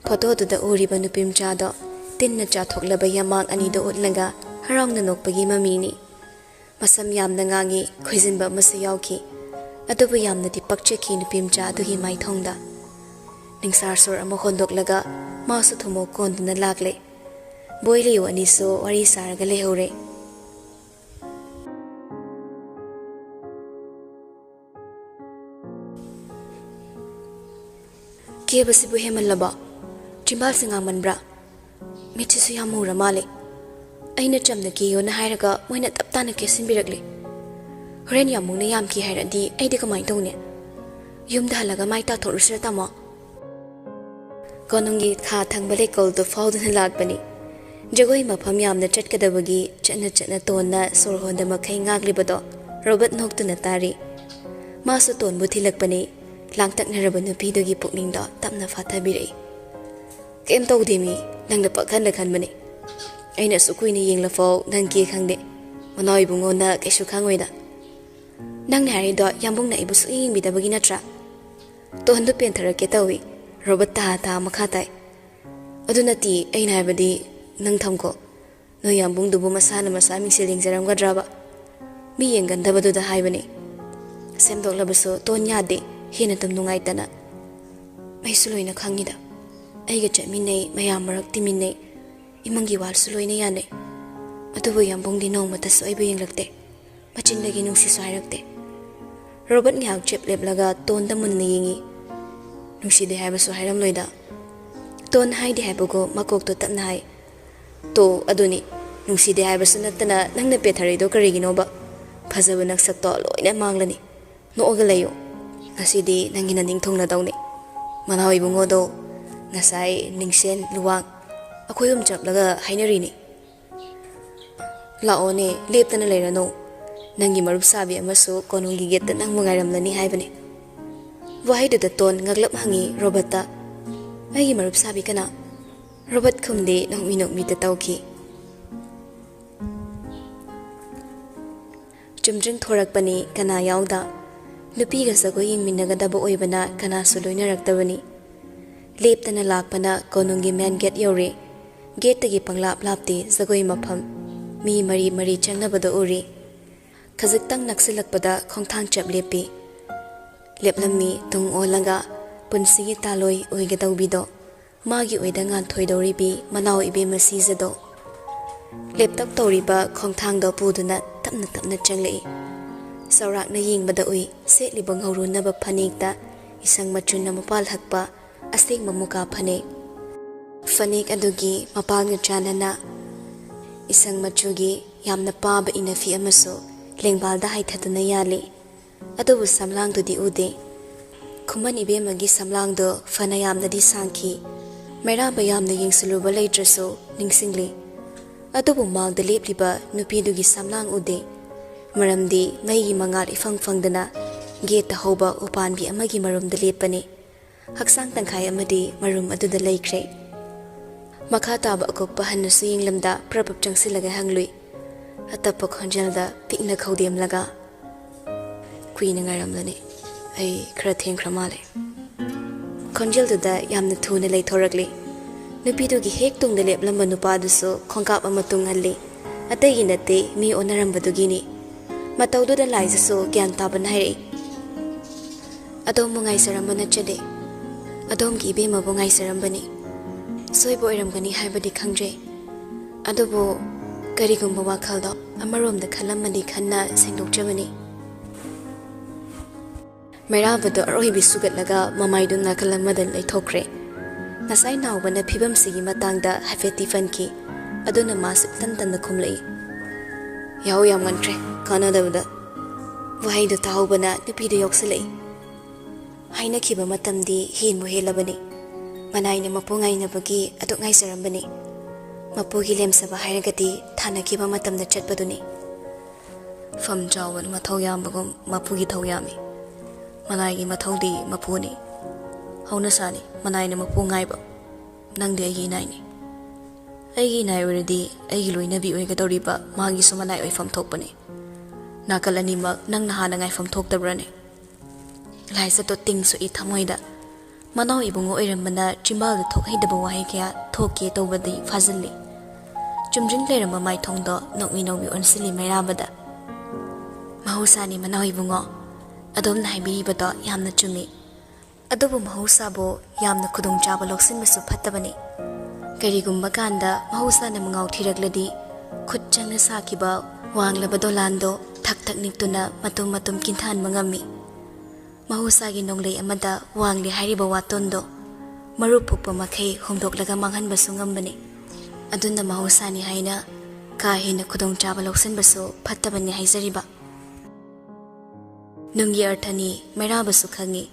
ꯐꯣꯇꯣꯗꯨꯗ ꯎꯔꯤꯕ ꯅꯨꯄꯤ ꯃꯆꯥꯗꯣ ꯇꯤꯟꯅ ꯆꯥꯊꯣꯛꯂꯕ ꯌꯥꯃꯥꯡ ꯑꯅꯤꯗꯣ ꯎꯠꯂꯒ ꯍꯔꯥꯎꯅ ꯅꯣꯛꯄꯒꯤ ꯃꯃꯤꯅꯤ꯫ ꯃꯁꯝ ꯌꯥꯝꯅ ꯉꯥꯡꯉꯤ, ꯈꯣꯏꯖꯤꯟꯕ ꯑꯃꯁꯨ ꯌꯥꯎꯈꯤ꯫ ꯑꯗꯨꯕꯨ ꯌꯥꯝꯅꯗꯤ ꯄꯛꯆꯈꯤ ꯅꯨꯄꯤ ꯃꯆꯥ ꯑꯗꯨꯒꯤ ꯃꯥꯏꯊꯣꯡꯗ꯫ ꯅꯤꯡꯁꯥꯔ ꯁꯣꯔ ꯑꯃ ꯍꯣꯟꯗꯣꯛꯂꯒ ꯃꯥꯁꯨ ꯊꯨꯝꯃꯣꯛ ꯀꯣꯟꯗꯨꯅ ꯂꯥꯛꯂꯦ꯫ ꯕꯣꯏ ꯂꯤꯌꯨ ꯑꯅꯤꯁꯨ ꯋꯥꯔꯤ ꯁꯥꯔꯒ ꯂꯩꯍꯧꯔꯦ꯫ "ꯀꯦꯕꯁꯤꯕꯨ ꯍꯦꯃꯜꯂꯕ? ꯆꯤꯝꯕꯥꯜꯁꯦ ꯉꯥꯡꯃꯟꯕ꯭ꯔꯥ? ꯃꯤꯠꯁꯤꯁꯨ ꯌꯥꯝ ꯃꯨꯔ ꯃꯥꯜꯂꯦ꯫ ꯑꯩꯅ ꯆꯝꯅ ꯀꯦꯌꯣꯅ ꯍꯥꯏꯔꯒ ꯃꯣꯏꯅ ꯇꯞ ꯇꯥꯅ ꯀꯦꯁꯤꯟꯕꯤꯔꯛꯂꯦ꯫ ꯍꯣꯔꯦꯟ ꯌꯥꯝꯕꯨꯡꯅ ꯌꯥꯝꯈꯤ ꯍꯥꯏꯔꯗꯤ ꯑꯩꯗꯤ ꯀꯃꯥꯏꯅ ꯇꯧꯅꯤ? ꯌꯨꯝꯗ ꯍꯜꯂꯒ ꯃꯥꯏ ꯇꯥꯊꯣꯛꯂꯨꯁꯤꯔ, ꯇꯥꯃꯣ?" ꯀꯣꯅꯨꯡꯒꯤ ꯈꯥ ꯊꯪꯕ ꯂꯩꯀꯣꯜꯗꯨ ꯐꯥꯎꯗꯨꯅ ꯂꯥꯛꯄꯅꯤ꯫ ꯖꯒꯣꯏ ꯃꯐꯝ ꯌꯥꯝꯅ ꯆꯠꯀꯗꯕꯒꯤ ꯆꯠꯅ ꯆꯠꯅ ꯇꯣꯟꯅ ꯁꯣꯔ ꯍꯣꯟꯗ ꯃꯈꯩ ꯉꯥꯛꯂꯤꯕꯗꯣ ꯔꯣꯕꯔꯠ ꯅꯣꯛꯇꯨꯅ ꯇꯥꯔꯤ꯫ ꯃꯥꯁꯨ ꯇꯣꯟꯕꯨ ꯊꯤꯜꯂꯛꯄꯅꯤ꯫ ꯂꯥꯡꯇꯛꯅꯔꯕ ꯅꯨꯄꯤꯗꯨꯒꯤ ꯄꯨꯛꯅꯤꯡꯗꯣ ꯇꯞꯅ ꯐꯥꯊꯕꯤꯔꯛꯏ꯫ "ꯀꯩꯝ ꯇꯧꯗꯦ ꯃꯤ, ꯅꯪꯅ ꯄꯪꯈꯟꯗ ꯈꯟꯕꯅꯤ꯫ ꯑꯩꯅ ꯑꯁꯨꯛ ꯀꯨꯏꯅ ꯌꯦꯡꯂꯐꯥꯎ ꯅꯪ ꯀꯦ ꯈꯪꯗꯦ꯫ ꯃꯅꯥꯎ ꯏꯕꯨꯡꯉꯣꯅ ꯀꯩꯁꯨ ꯈꯪꯉꯣꯏꯗ꯫ ꯅꯪꯅ ꯍꯥꯏꯔꯤꯗꯣ ꯌꯥꯝꯕꯨꯡꯅ ꯑꯩꯕꯨ ꯁꯨꯛꯌꯦꯡ ꯌꯦꯡꯕꯤꯗꯕꯒꯤ ꯅꯠꯇ꯭ꯔꯥ?" ꯇꯣꯟꯗꯨ ꯄꯦꯟꯊꯔꯛꯀꯦ ꯇꯧꯏ꯫ ꯔꯣꯕꯔꯠ ꯇꯍꯥ ꯇꯍꯥ ꯃꯈꯥ ꯇꯥꯏ꯫ "ꯑꯗꯨ ꯅꯠꯇꯦ, ꯑꯩꯅ ꯍꯥꯏꯕꯗꯤ ꯅꯪ ꯊꯝꯈꯣ꯫ ꯅꯣꯏ ꯌꯥꯝꯕꯨꯡꯗꯨꯕꯨ ꯃꯁꯥꯅ ꯃꯁꯥ ꯃꯤꯡꯁꯦꯜ ꯌꯦꯡꯖꯔꯝꯒꯗ꯭ꯔꯕ? ꯃꯤ ꯌꯦꯡꯒꯟꯗꯕꯗꯨꯗ ꯍꯥꯏꯕꯅꯤ꯫" ꯁꯦꯝꯗꯣꯛꯂꯕꯁꯨ ꯇꯣꯟ ꯌꯥꯗꯦ, ꯍꯦꯟꯅ ꯑꯗꯨꯝ ꯅꯨꯡꯉꯥꯏꯇꯅ꯫ "ꯑꯩꯁꯨ ꯂꯣꯏꯅ ꯈꯪꯉꯤꯗ꯫ ꯑꯩꯒ ꯆꯠꯃꯤꯟꯅꯩ, ꯃꯌꯥꯝ ꯃꯔꯛ ꯇꯤꯟꯃꯤꯟꯅꯩ, ꯏꯃꯨꯡꯒꯤ ꯋꯥꯜꯁꯨ ꯂꯣꯏꯅ ꯌꯥꯅꯩ꯫ ꯑꯗꯨꯕꯨ ꯌꯥꯝꯕꯨꯡꯗꯤ ꯅꯣꯡꯃꯇꯁꯨ ꯑꯩꯕꯨ ꯌꯦꯡꯂꯛꯇꯦ꯫ ꯃꯆꯤꯟꯗꯒꯤ ꯅꯨꯡꯁꯤꯁꯨ ꯍꯥꯏꯔꯛꯇꯦ꯫" ꯔꯣꯕꯔꯠ ꯉꯥꯏꯍꯥꯛ ꯆꯦꯞ ꯂꯦꯞꯂꯒ ꯇꯣꯟꯗ ꯃꯨꯟꯅ ꯌꯦꯡꯉꯤ꯫ "ꯅꯨꯡꯁꯤꯗꯦ ꯍꯥꯏꯕꯁꯨ ꯍꯥꯏꯔꯝꯂꯣꯏꯗ꯫" ꯇꯣꯟ ꯍꯥꯏꯗꯦ ꯍꯥꯏꯕꯒꯨ ꯃꯀꯣꯛꯇꯣ ꯇꯞꯅ ꯍꯥꯏ꯫ "ꯇꯣ, ꯑꯗꯨꯅꯤ, ꯅꯨꯡꯁꯤꯗꯦ ꯍꯥꯏꯕꯁꯨ ꯅꯠꯇꯅ ꯅꯪꯅ ꯄꯦꯊꯔꯤꯗꯣ ꯀꯔꯤꯒꯤꯅꯣꯕ? ꯐꯖꯕ ꯅꯁꯛꯇꯣ ꯂꯣꯏꯅ ꯃꯥꯡꯂꯅꯤ꯫ ꯅꯣꯛꯑꯒ ꯂꯩꯌꯨ꯫ ꯉꯁꯤꯗꯤ ꯅꯪꯒꯤ ꯅꯅꯤꯡ ꯊꯨꯡꯅꯗꯧꯅꯤ꯫ ꯃꯅꯥꯎ ꯏꯕꯨꯡꯉꯣꯗꯣ ꯉꯁꯥꯏ ꯅꯤꯡꯁꯦꯟ, ꯂꯨꯋꯥꯡ ꯑꯩꯈꯣꯏ ꯑꯍꯨꯝ ꯆꯠꯂꯒ ꯍꯥꯏꯅꯔꯤꯅꯤ꯫" "ꯂꯥꯛꯑꯣꯅꯦ, ꯂꯦꯞꯇꯅ ꯂꯩꯔꯅꯨ꯫ ꯅꯪꯒꯤ ꯃꯔꯨꯞ ꯁꯥꯕꯤ ꯑꯃꯁꯨ ꯀꯣꯅꯨꯡꯒꯤ ꯒꯦꯠꯇ ꯅꯪꯕꯨ ꯉꯥꯏꯔꯝꯂꯅꯤ ꯍꯥꯏꯕꯅꯤ꯫" ꯋꯥꯍꯩꯗꯨꯗ ꯇꯣꯟ ꯉꯛꯂꯞ ꯍꯪꯉꯤ ꯔꯣꯕꯔꯠꯇ, "ꯑꯩꯒꯤ ꯃꯔꯨꯞ ꯁꯥꯕꯤ ꯀꯅꯥ?" ꯔꯣꯕꯔꯠ ꯈꯨꯝꯗꯦ, ꯅꯣꯛꯃꯤ ꯅꯣꯛꯃꯤꯇ ꯇꯧꯈꯤ꯫ ꯆꯨꯝꯗ꯭ꯔꯤꯡ ꯊꯣꯔꯛꯄꯅꯤ, ꯀꯅꯥ ꯌꯥꯎꯗ꯫ ꯅꯨꯄꯤꯒ ꯖꯒꯣꯏ ꯌꯦꯡꯃꯤꯟꯅꯒꯗꯕ ꯑꯣꯏꯕꯅ ꯀꯅꯥꯁꯨ ꯂꯣꯏꯅꯔꯛꯇꯕꯅꯤ꯫ ꯂꯦꯞꯇꯅ ꯂꯥꯛꯄꯅ ꯀꯣꯅꯨꯡꯒꯤ ꯃꯦꯟ ꯒꯦꯠ ꯌꯧꯔꯦ꯫ ꯒꯦꯠꯇꯒꯤ ꯄꯪꯂꯥꯞ ꯂꯥꯞꯇꯦ ꯖꯒꯣꯏ ꯃꯐꯝ꯫ ꯃꯤ ꯃꯔꯤ ꯃꯔꯤ ꯆꯪꯅꯕꯗꯣ ꯎꯔꯦ꯫ ꯈꯖꯤꯛꯇꯪ ꯅꯛꯁꯤꯜꯂꯛꯄꯗ ꯈꯣꯡꯊꯥꯡ ꯆꯞ ꯂꯦꯞꯄꯤ꯫ ꯂꯦꯞꯂꯝꯃꯤ ꯇꯨꯡ ꯑꯣꯜꯂꯒ ꯄꯨꯟꯁꯤꯒꯤ ꯇꯥꯂꯣꯏ ꯑꯣꯏꯒꯗꯧꯕꯤꯗꯣ꯫ ꯃꯥꯒꯤ ꯑꯣꯏꯗ ꯉꯥꯟꯊꯣꯏꯗꯧꯔꯤꯕꯤ ꯃꯅꯥꯎ ꯏꯕꯦꯝꯃ ꯁꯤꯖꯗꯣ꯫ ꯂꯦꯞꯇꯣꯞ ꯇꯧꯔꯤꯕ ꯈꯣꯡꯊꯥꯡꯗꯣ ꯄꯨꯗꯨꯅ ꯇꯞꯅ ꯇꯞꯅ ꯆꯪꯂꯛꯏ꯫ ꯆꯥꯎꯔꯥꯛꯅ ꯌꯦꯡꯕꯗ ꯎꯏ, ꯁꯦꯠꯂꯤꯕ ꯉꯧꯔꯨꯅꯕ ꯐꯅꯦꯛꯇ ꯏꯁꯪ ꯃꯆꯨꯅ ꯃꯄꯥꯜ ꯍꯛꯄ ꯑꯁꯦꯡꯕ ꯃꯨꯀꯥ ꯐꯅꯦꯛ꯫ ꯐꯅꯦꯛ ꯑꯗꯨꯒꯤ ꯃꯄꯥꯜꯒ ꯆꯥꯟꯅꯅ ꯏꯁꯪ ꯃꯆꯨꯒꯤ ꯌꯥꯝꯅ ꯄꯥꯕ ꯏꯅꯐꯤ ꯑꯃꯁꯨ ꯂꯦꯡꯕꯥꯜꯗ ꯍꯥꯏꯊꯗꯨꯅ ꯌꯥꯜꯂꯤ꯫ ꯑꯗꯨꯕꯨ ꯁꯝꯂꯥꯡꯗꯨꯗꯤ ꯎꯗꯦ꯫ ꯈꯨꯃꯟ ꯏꯕꯦꯝꯃꯒꯤ ꯁꯝꯂꯥꯡꯗꯣ ꯐꯅ ꯌꯥꯝꯅꯗꯤ ꯁꯥꯡꯈꯤ꯫ ꯃꯩꯔꯥꯕ ꯌꯥꯝꯅ ꯌꯦꯡꯁꯤꯜꯂꯨꯕ ꯂꯩꯇ꯭ꯔꯁꯨ ꯅꯤꯡꯁꯤꯡꯂꯤ꯫ ꯑꯗꯨꯕꯨ ꯃꯥꯡꯗ ꯂꯦꯞꯂꯤꯕ ꯅꯨꯄꯤꯗꯨꯒꯤ ꯁꯝꯂꯥꯡ ꯎꯗꯦ꯫ ꯃꯔꯝꯗꯤ ꯃꯩꯒꯤ ꯃꯉꯥꯜ ꯏꯐꯪ ꯐꯪꯗꯅ ꯒꯦꯠꯇ ꯍꯧꯕ ꯎꯄꯥꯟꯕꯤ ꯑꯃꯒꯤ ꯃꯔꯨꯝꯗ ꯂꯦꯞꯄꯅꯤ꯫ ꯍꯛꯆꯥꯡ ꯇꯪꯈꯥꯏ ꯑꯃꯗꯤ ꯃꯔꯨꯝ ꯑꯗꯨꯗ ꯂꯩꯈ꯭ꯔꯦ꯫ ꯃꯈꯥ ꯇꯥꯕ ꯑꯀꯨꯞꯄ ꯍꯟꯅꯁꯨ ꯌꯦꯡꯂꯝꯗ ꯄ꯭ꯔꯞ ꯄ꯭ꯔꯞ ꯆꯪꯁꯤꯜꯂꯒ ꯍꯪꯂꯨꯏ꯫ ꯑꯇꯞꯄ ꯈꯣꯟꯖꯦꯜꯗ ꯄꯤꯛꯅ ꯈꯧꯗꯦꯝꯂꯒ, "ꯀꯨꯏꯅ ꯉꯥꯏꯔꯝꯂꯅꯤ꯫ ꯑꯩ ꯈꯔ ꯊꯦꯡꯈ꯭ꯔ ꯃꯥꯜꯂꯦ꯫" ꯈꯣꯟꯖꯦꯜꯗꯨꯗ ꯌꯥꯝꯅ ꯊꯨꯅ ꯂꯩꯊꯣꯔꯛꯂꯤ꯫ ꯅꯨꯄꯤꯗꯨꯒꯤ ꯍꯦꯛ ꯇꯨꯡꯗ ꯂꯦꯞꯂꯝꯕ ꯅꯨꯄꯥꯗꯨꯁꯨ ꯈꯣꯡꯀꯥꯞ ꯑꯃ ꯇꯨꯡꯍꯜꯂꯤ꯫ ꯑꯇꯩꯒꯤ ꯅꯠꯇꯦ, ꯃꯤ ꯑꯣꯟꯅꯔꯝꯕꯗꯨꯒꯤꯅꯤ꯫ ꯃꯇꯧꯗꯨꯗ ꯂꯥꯏꯖꯁꯨ ꯒ꯭ꯌꯥꯟ ꯇꯥꯕꯅ ꯍꯥꯏꯔꯛꯏ, "ꯑꯗꯣꯝꯕꯨ ꯉꯥꯏꯖꯔꯝꯕ ꯅꯠꯆꯗꯦ꯫ ꯑꯗꯣꯝꯒꯤ ꯏꯕꯦꯝꯃꯕꯨ ꯉꯥꯏꯖꯔꯝꯕꯅꯤ꯫ ꯁꯣꯏꯕ ꯑꯣꯏꯔꯝꯒꯅꯤ ꯍꯥꯏꯕꯗꯤ ꯈꯪꯖꯩ꯫ ꯑꯗꯨꯕꯨ ꯀꯔꯤꯒꯨꯝꯕ ꯋꯥꯈꯜꯗꯣ ꯑꯃꯔꯣꯝꯗ ꯈꯜꯂꯝꯃꯗꯤ ꯈꯟꯅ ꯁꯦꯡꯗꯣꯛꯆꯕꯅꯤ꯫" ꯃꯩꯔꯥꯕꯗꯣ ꯑꯔꯣꯏꯕꯤ ꯁꯨꯒꯠꯂꯒ ꯃꯃꯥꯏꯗꯨ ꯅꯥꯀꯜ ꯑꯃꯗ ꯂꯩꯊꯣꯛꯈ꯭ꯔꯦ꯫ ꯉꯁꯥꯏ ꯅꯥꯎꯕꯅ ꯐꯤꯕꯝꯁꯤꯒꯤ ꯃꯇꯥꯡꯗ ꯍꯥꯏꯐꯦꯠꯇꯤ ꯄꯟꯈꯤ꯫ ꯑꯗꯨꯅ ꯃꯥꯁꯨ ꯏꯇꯟ ꯇꯟꯅ ꯈꯨꯝꯂꯛꯏ, "ꯌꯥꯍꯧ ꯌꯥꯝ ꯉꯟꯈ꯭ꯔꯦ, ꯀꯥꯟꯅꯗꯕꯗ꯫" ꯋꯥꯍꯩꯗꯨ ꯇꯥꯍꯧꯕꯅ ꯅꯨꯄꯤꯗꯨ ꯌꯣꯛꯁꯤꯜꯂꯛꯏ꯫ ꯍꯥꯏꯅꯈꯤꯕ ꯃꯇꯝꯗꯤ ꯍꯦꯟꯕꯨ ꯍꯦꯜꯂꯕꯅꯤ꯫ ꯃꯅꯥꯏꯅ ꯃꯄꯨ ꯉꯥꯏꯅꯕꯒꯤ ꯑꯗꯨꯛ ꯉꯥꯏꯖꯔꯝꯕꯅꯤ꯫ ꯃꯄꯨꯒꯤ ꯂꯦꯝꯖꯕ ꯍꯥꯏꯔꯒꯗꯤ ꯊꯥꯅꯈꯤꯕ ꯃꯇꯝꯗ ꯆꯠꯄꯗꯨꯅꯤ꯫ ꯐꯝ ꯆꯥꯎꯕꯅ ꯃꯊꯧ ꯌꯥꯝꯕꯒꯨꯝ ꯃꯄꯨꯒꯤ ꯊꯧ ꯌꯥꯝꯃꯤ꯫ ꯃꯅꯥꯏꯒꯤ ꯃꯊꯧꯗꯤ ꯃꯄꯨꯅꯤ꯫ ꯍꯧꯅꯁꯥꯅꯤ ꯃꯅꯥꯏꯅ ꯃꯄꯨ ꯉꯥꯏꯕ꯫ ꯅꯪꯗꯤ ꯑꯩꯒꯤ ꯏꯅꯥꯏꯅꯤ꯫ ꯑꯩꯒꯤ ꯏꯅꯥꯏ ꯑꯣꯏꯔꯗꯤ ꯑꯩꯒꯤ ꯂꯣꯏꯅꯕꯤ ꯑꯣꯏꯒꯗꯧꯔꯤꯕ ꯃꯥꯒꯤꯁꯨ ꯃꯅꯥꯏ ꯑꯣꯏꯐꯝ ꯊꯣꯛꯄꯅꯤ꯫ ꯅꯥꯀꯜ ꯑꯅꯤꯃꯛ ꯅꯪꯅ ꯍꯥꯟꯅ ꯉꯥꯏꯐꯝ ꯊꯣꯛꯇꯕ꯭ꯔꯅꯦ? ꯂꯥꯏꯖꯠꯇꯣ ꯇꯤꯡ ꯁꯣꯛꯏ ꯊꯃꯣꯏꯗ꯫ ꯃꯅꯥꯎ ꯏꯕꯨꯡꯉꯣ ꯑꯣꯏꯔꯝꯕꯅ ꯆꯤꯝꯕꯥꯜꯗ ꯊꯣꯛꯍꯩꯗꯕ ꯋꯥꯍꯩ ꯀꯌꯥ ꯊꯣꯛꯀꯦ ꯇꯧꯕꯗꯤ ꯐꯥꯖꯤꯜꯂꯤ꯫ ꯆꯨꯝꯗ꯭ꯔꯤꯡ ꯂꯩꯔꯝꯕ ꯃꯥꯏꯊꯣꯡꯗꯣ ꯅꯣꯛꯃꯤ ꯅꯣꯛꯃꯤ ꯑꯣꯟꯁꯤꯜꯂꯤ ꯃꯩꯔꯥꯕꯗ꯫ "ꯃꯍꯧꯁꯥꯅꯤ ꯃꯅꯥꯎ ꯏꯕꯨꯡꯉꯣ, ꯑꯗꯣꯝꯅ ꯍꯥꯏꯕꯤꯔꯤꯕꯗꯣ ꯌꯥꯝꯅ ꯆꯨꯝꯃꯤ꯫ ꯑꯗꯨꯕꯨ ꯃꯍꯧꯁꯥꯕꯨ ꯌꯥꯝꯅ ꯈꯨꯗꯣꯡꯆꯥꯕ ꯂꯧꯁꯤꯟꯕꯁꯨ ꯐꯠꯇꯕꯅꯤ꯫ ꯀꯔꯤꯒꯨꯝꯕ ꯀꯥꯟꯗ ꯃꯍꯧꯁꯥꯅ ꯃꯉꯥꯎ ꯊꯤꯔꯛꯂꯗꯤ, ꯈꯨꯠ ꯆꯪꯅ ꯁꯥꯈꯤꯕ ꯋꯥꯡꯂꯕ ꯗꯣꯂꯥꯟꯗꯣ ꯊꯛ ꯊꯛ ꯅꯤꯛꯇꯨꯅ ꯃꯇꯨꯝ ꯃꯇꯨꯝ ꯀꯤꯟꯊꯍꯟꯕ ꯉꯝꯃꯤ꯫ ꯃꯍꯧꯁꯥꯒꯤ ꯅꯣꯡꯂꯩ ꯑꯃꯗ ꯋꯥꯡꯂꯦ ꯍꯥꯏꯔꯤꯕ ꯋꯥꯇꯣꯟꯗꯣ ꯃꯔꯨ ꯄꯨꯛꯄ ꯃꯈꯩ ꯍꯣꯡꯗꯣꯛꯂꯒ ꯃꯥꯡꯍꯟꯕꯁꯨ ꯉꯝꯕꯅꯤ꯫ ꯑꯗꯨꯅ ꯃꯍꯧꯁꯥꯅꯤ ꯍꯥꯏꯅ ꯀꯥ ꯍꯦꯟꯅ ꯈꯨꯗꯣꯡꯆꯥꯕ ꯂꯧꯁꯤꯟꯕꯁꯨ ꯐꯠꯇꯕꯅꯤ ꯍꯥꯏꯖꯔꯤꯕ꯫ ꯅꯨꯡꯒꯤ ꯑꯔꯊꯅꯤ ꯃꯩꯔꯥꯕꯁꯨ ꯈꯪꯉꯤ꯫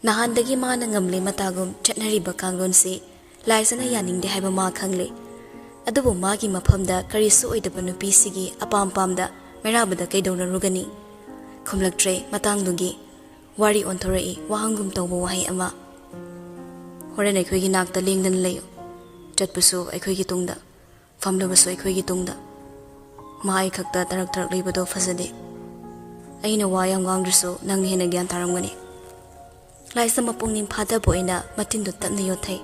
ꯅꯍꯥꯟꯗꯒꯤ ꯃꯥꯅ ꯉꯝꯂꯦ ꯃꯇꯥꯒꯨꯝ ꯆꯠꯅꯔꯤꯕ ꯀꯥꯡꯂꯣꯟꯁꯤ ꯂꯥꯏꯖꯅ ꯌꯥꯅꯤꯡꯗꯦ ꯍꯥꯏꯕ ꯃꯥ ꯈꯪꯂꯦ꯫ ꯑꯗꯨꯕꯨ ꯃꯥꯒꯤ ꯃꯐꯝꯗ ꯀꯔꯤꯁꯨ ꯑꯣꯏꯗꯕ ꯅꯨꯄꯤꯁꯤꯒꯤ ꯑꯄꯥꯝ ꯄꯥꯝꯗ ꯃꯩꯔꯥꯕꯗ ꯀꯩꯗꯧꯅꯔꯨꯒꯅꯤ? ꯈꯨꯝꯂꯛꯇ꯭ꯔꯦ ꯃꯇꯥꯡꯗꯨꯒꯤ꯫ ꯋꯥꯔꯤ ꯑꯣꯟꯊꯣꯔꯛꯏ ꯋꯥꯍꯪꯒꯨꯝ ꯇꯧꯕ ꯋꯥꯍꯩ ꯑꯃ꯫ "ꯍꯣꯔꯦꯟ ꯑꯩꯈꯣꯏꯒꯤ ꯅꯥꯛꯇ ꯂꯦꯡꯗꯅ ꯂꯩꯌꯨ꯫ ꯆꯠꯄꯁꯨ ꯑꯩꯈꯣꯏꯒꯤ ꯇꯨꯡꯗ, ꯐꯝꯂꯕꯁꯨ ꯑꯩꯈꯣꯏꯒꯤ ꯇꯨꯡꯗ꯫ ꯃꯥ ꯑꯩ ꯈꯛꯇ ꯇꯔꯛ ꯇꯔꯛ ꯂꯩꯕꯗꯣ ꯐꯖꯗꯦ꯫ ꯑꯩꯅ ꯋꯥ ꯌꯥꯝ ꯉꯥꯡꯗ꯭ꯔꯁꯨ ꯅꯪꯅ ꯍꯦꯟꯅ ꯒ꯭ꯌꯥꯟ ꯇꯥꯔꯝꯒꯅꯤ꯫" ꯂꯥꯏꯁ꯭ꯔꯝ ꯃꯄꯨꯛꯅꯤꯡ ꯐꯥꯊꯕ ꯑꯣꯏꯅ ꯃꯇꯤꯟꯗꯨ ꯇꯞꯅ ꯌꯣꯠꯊꯩ꯫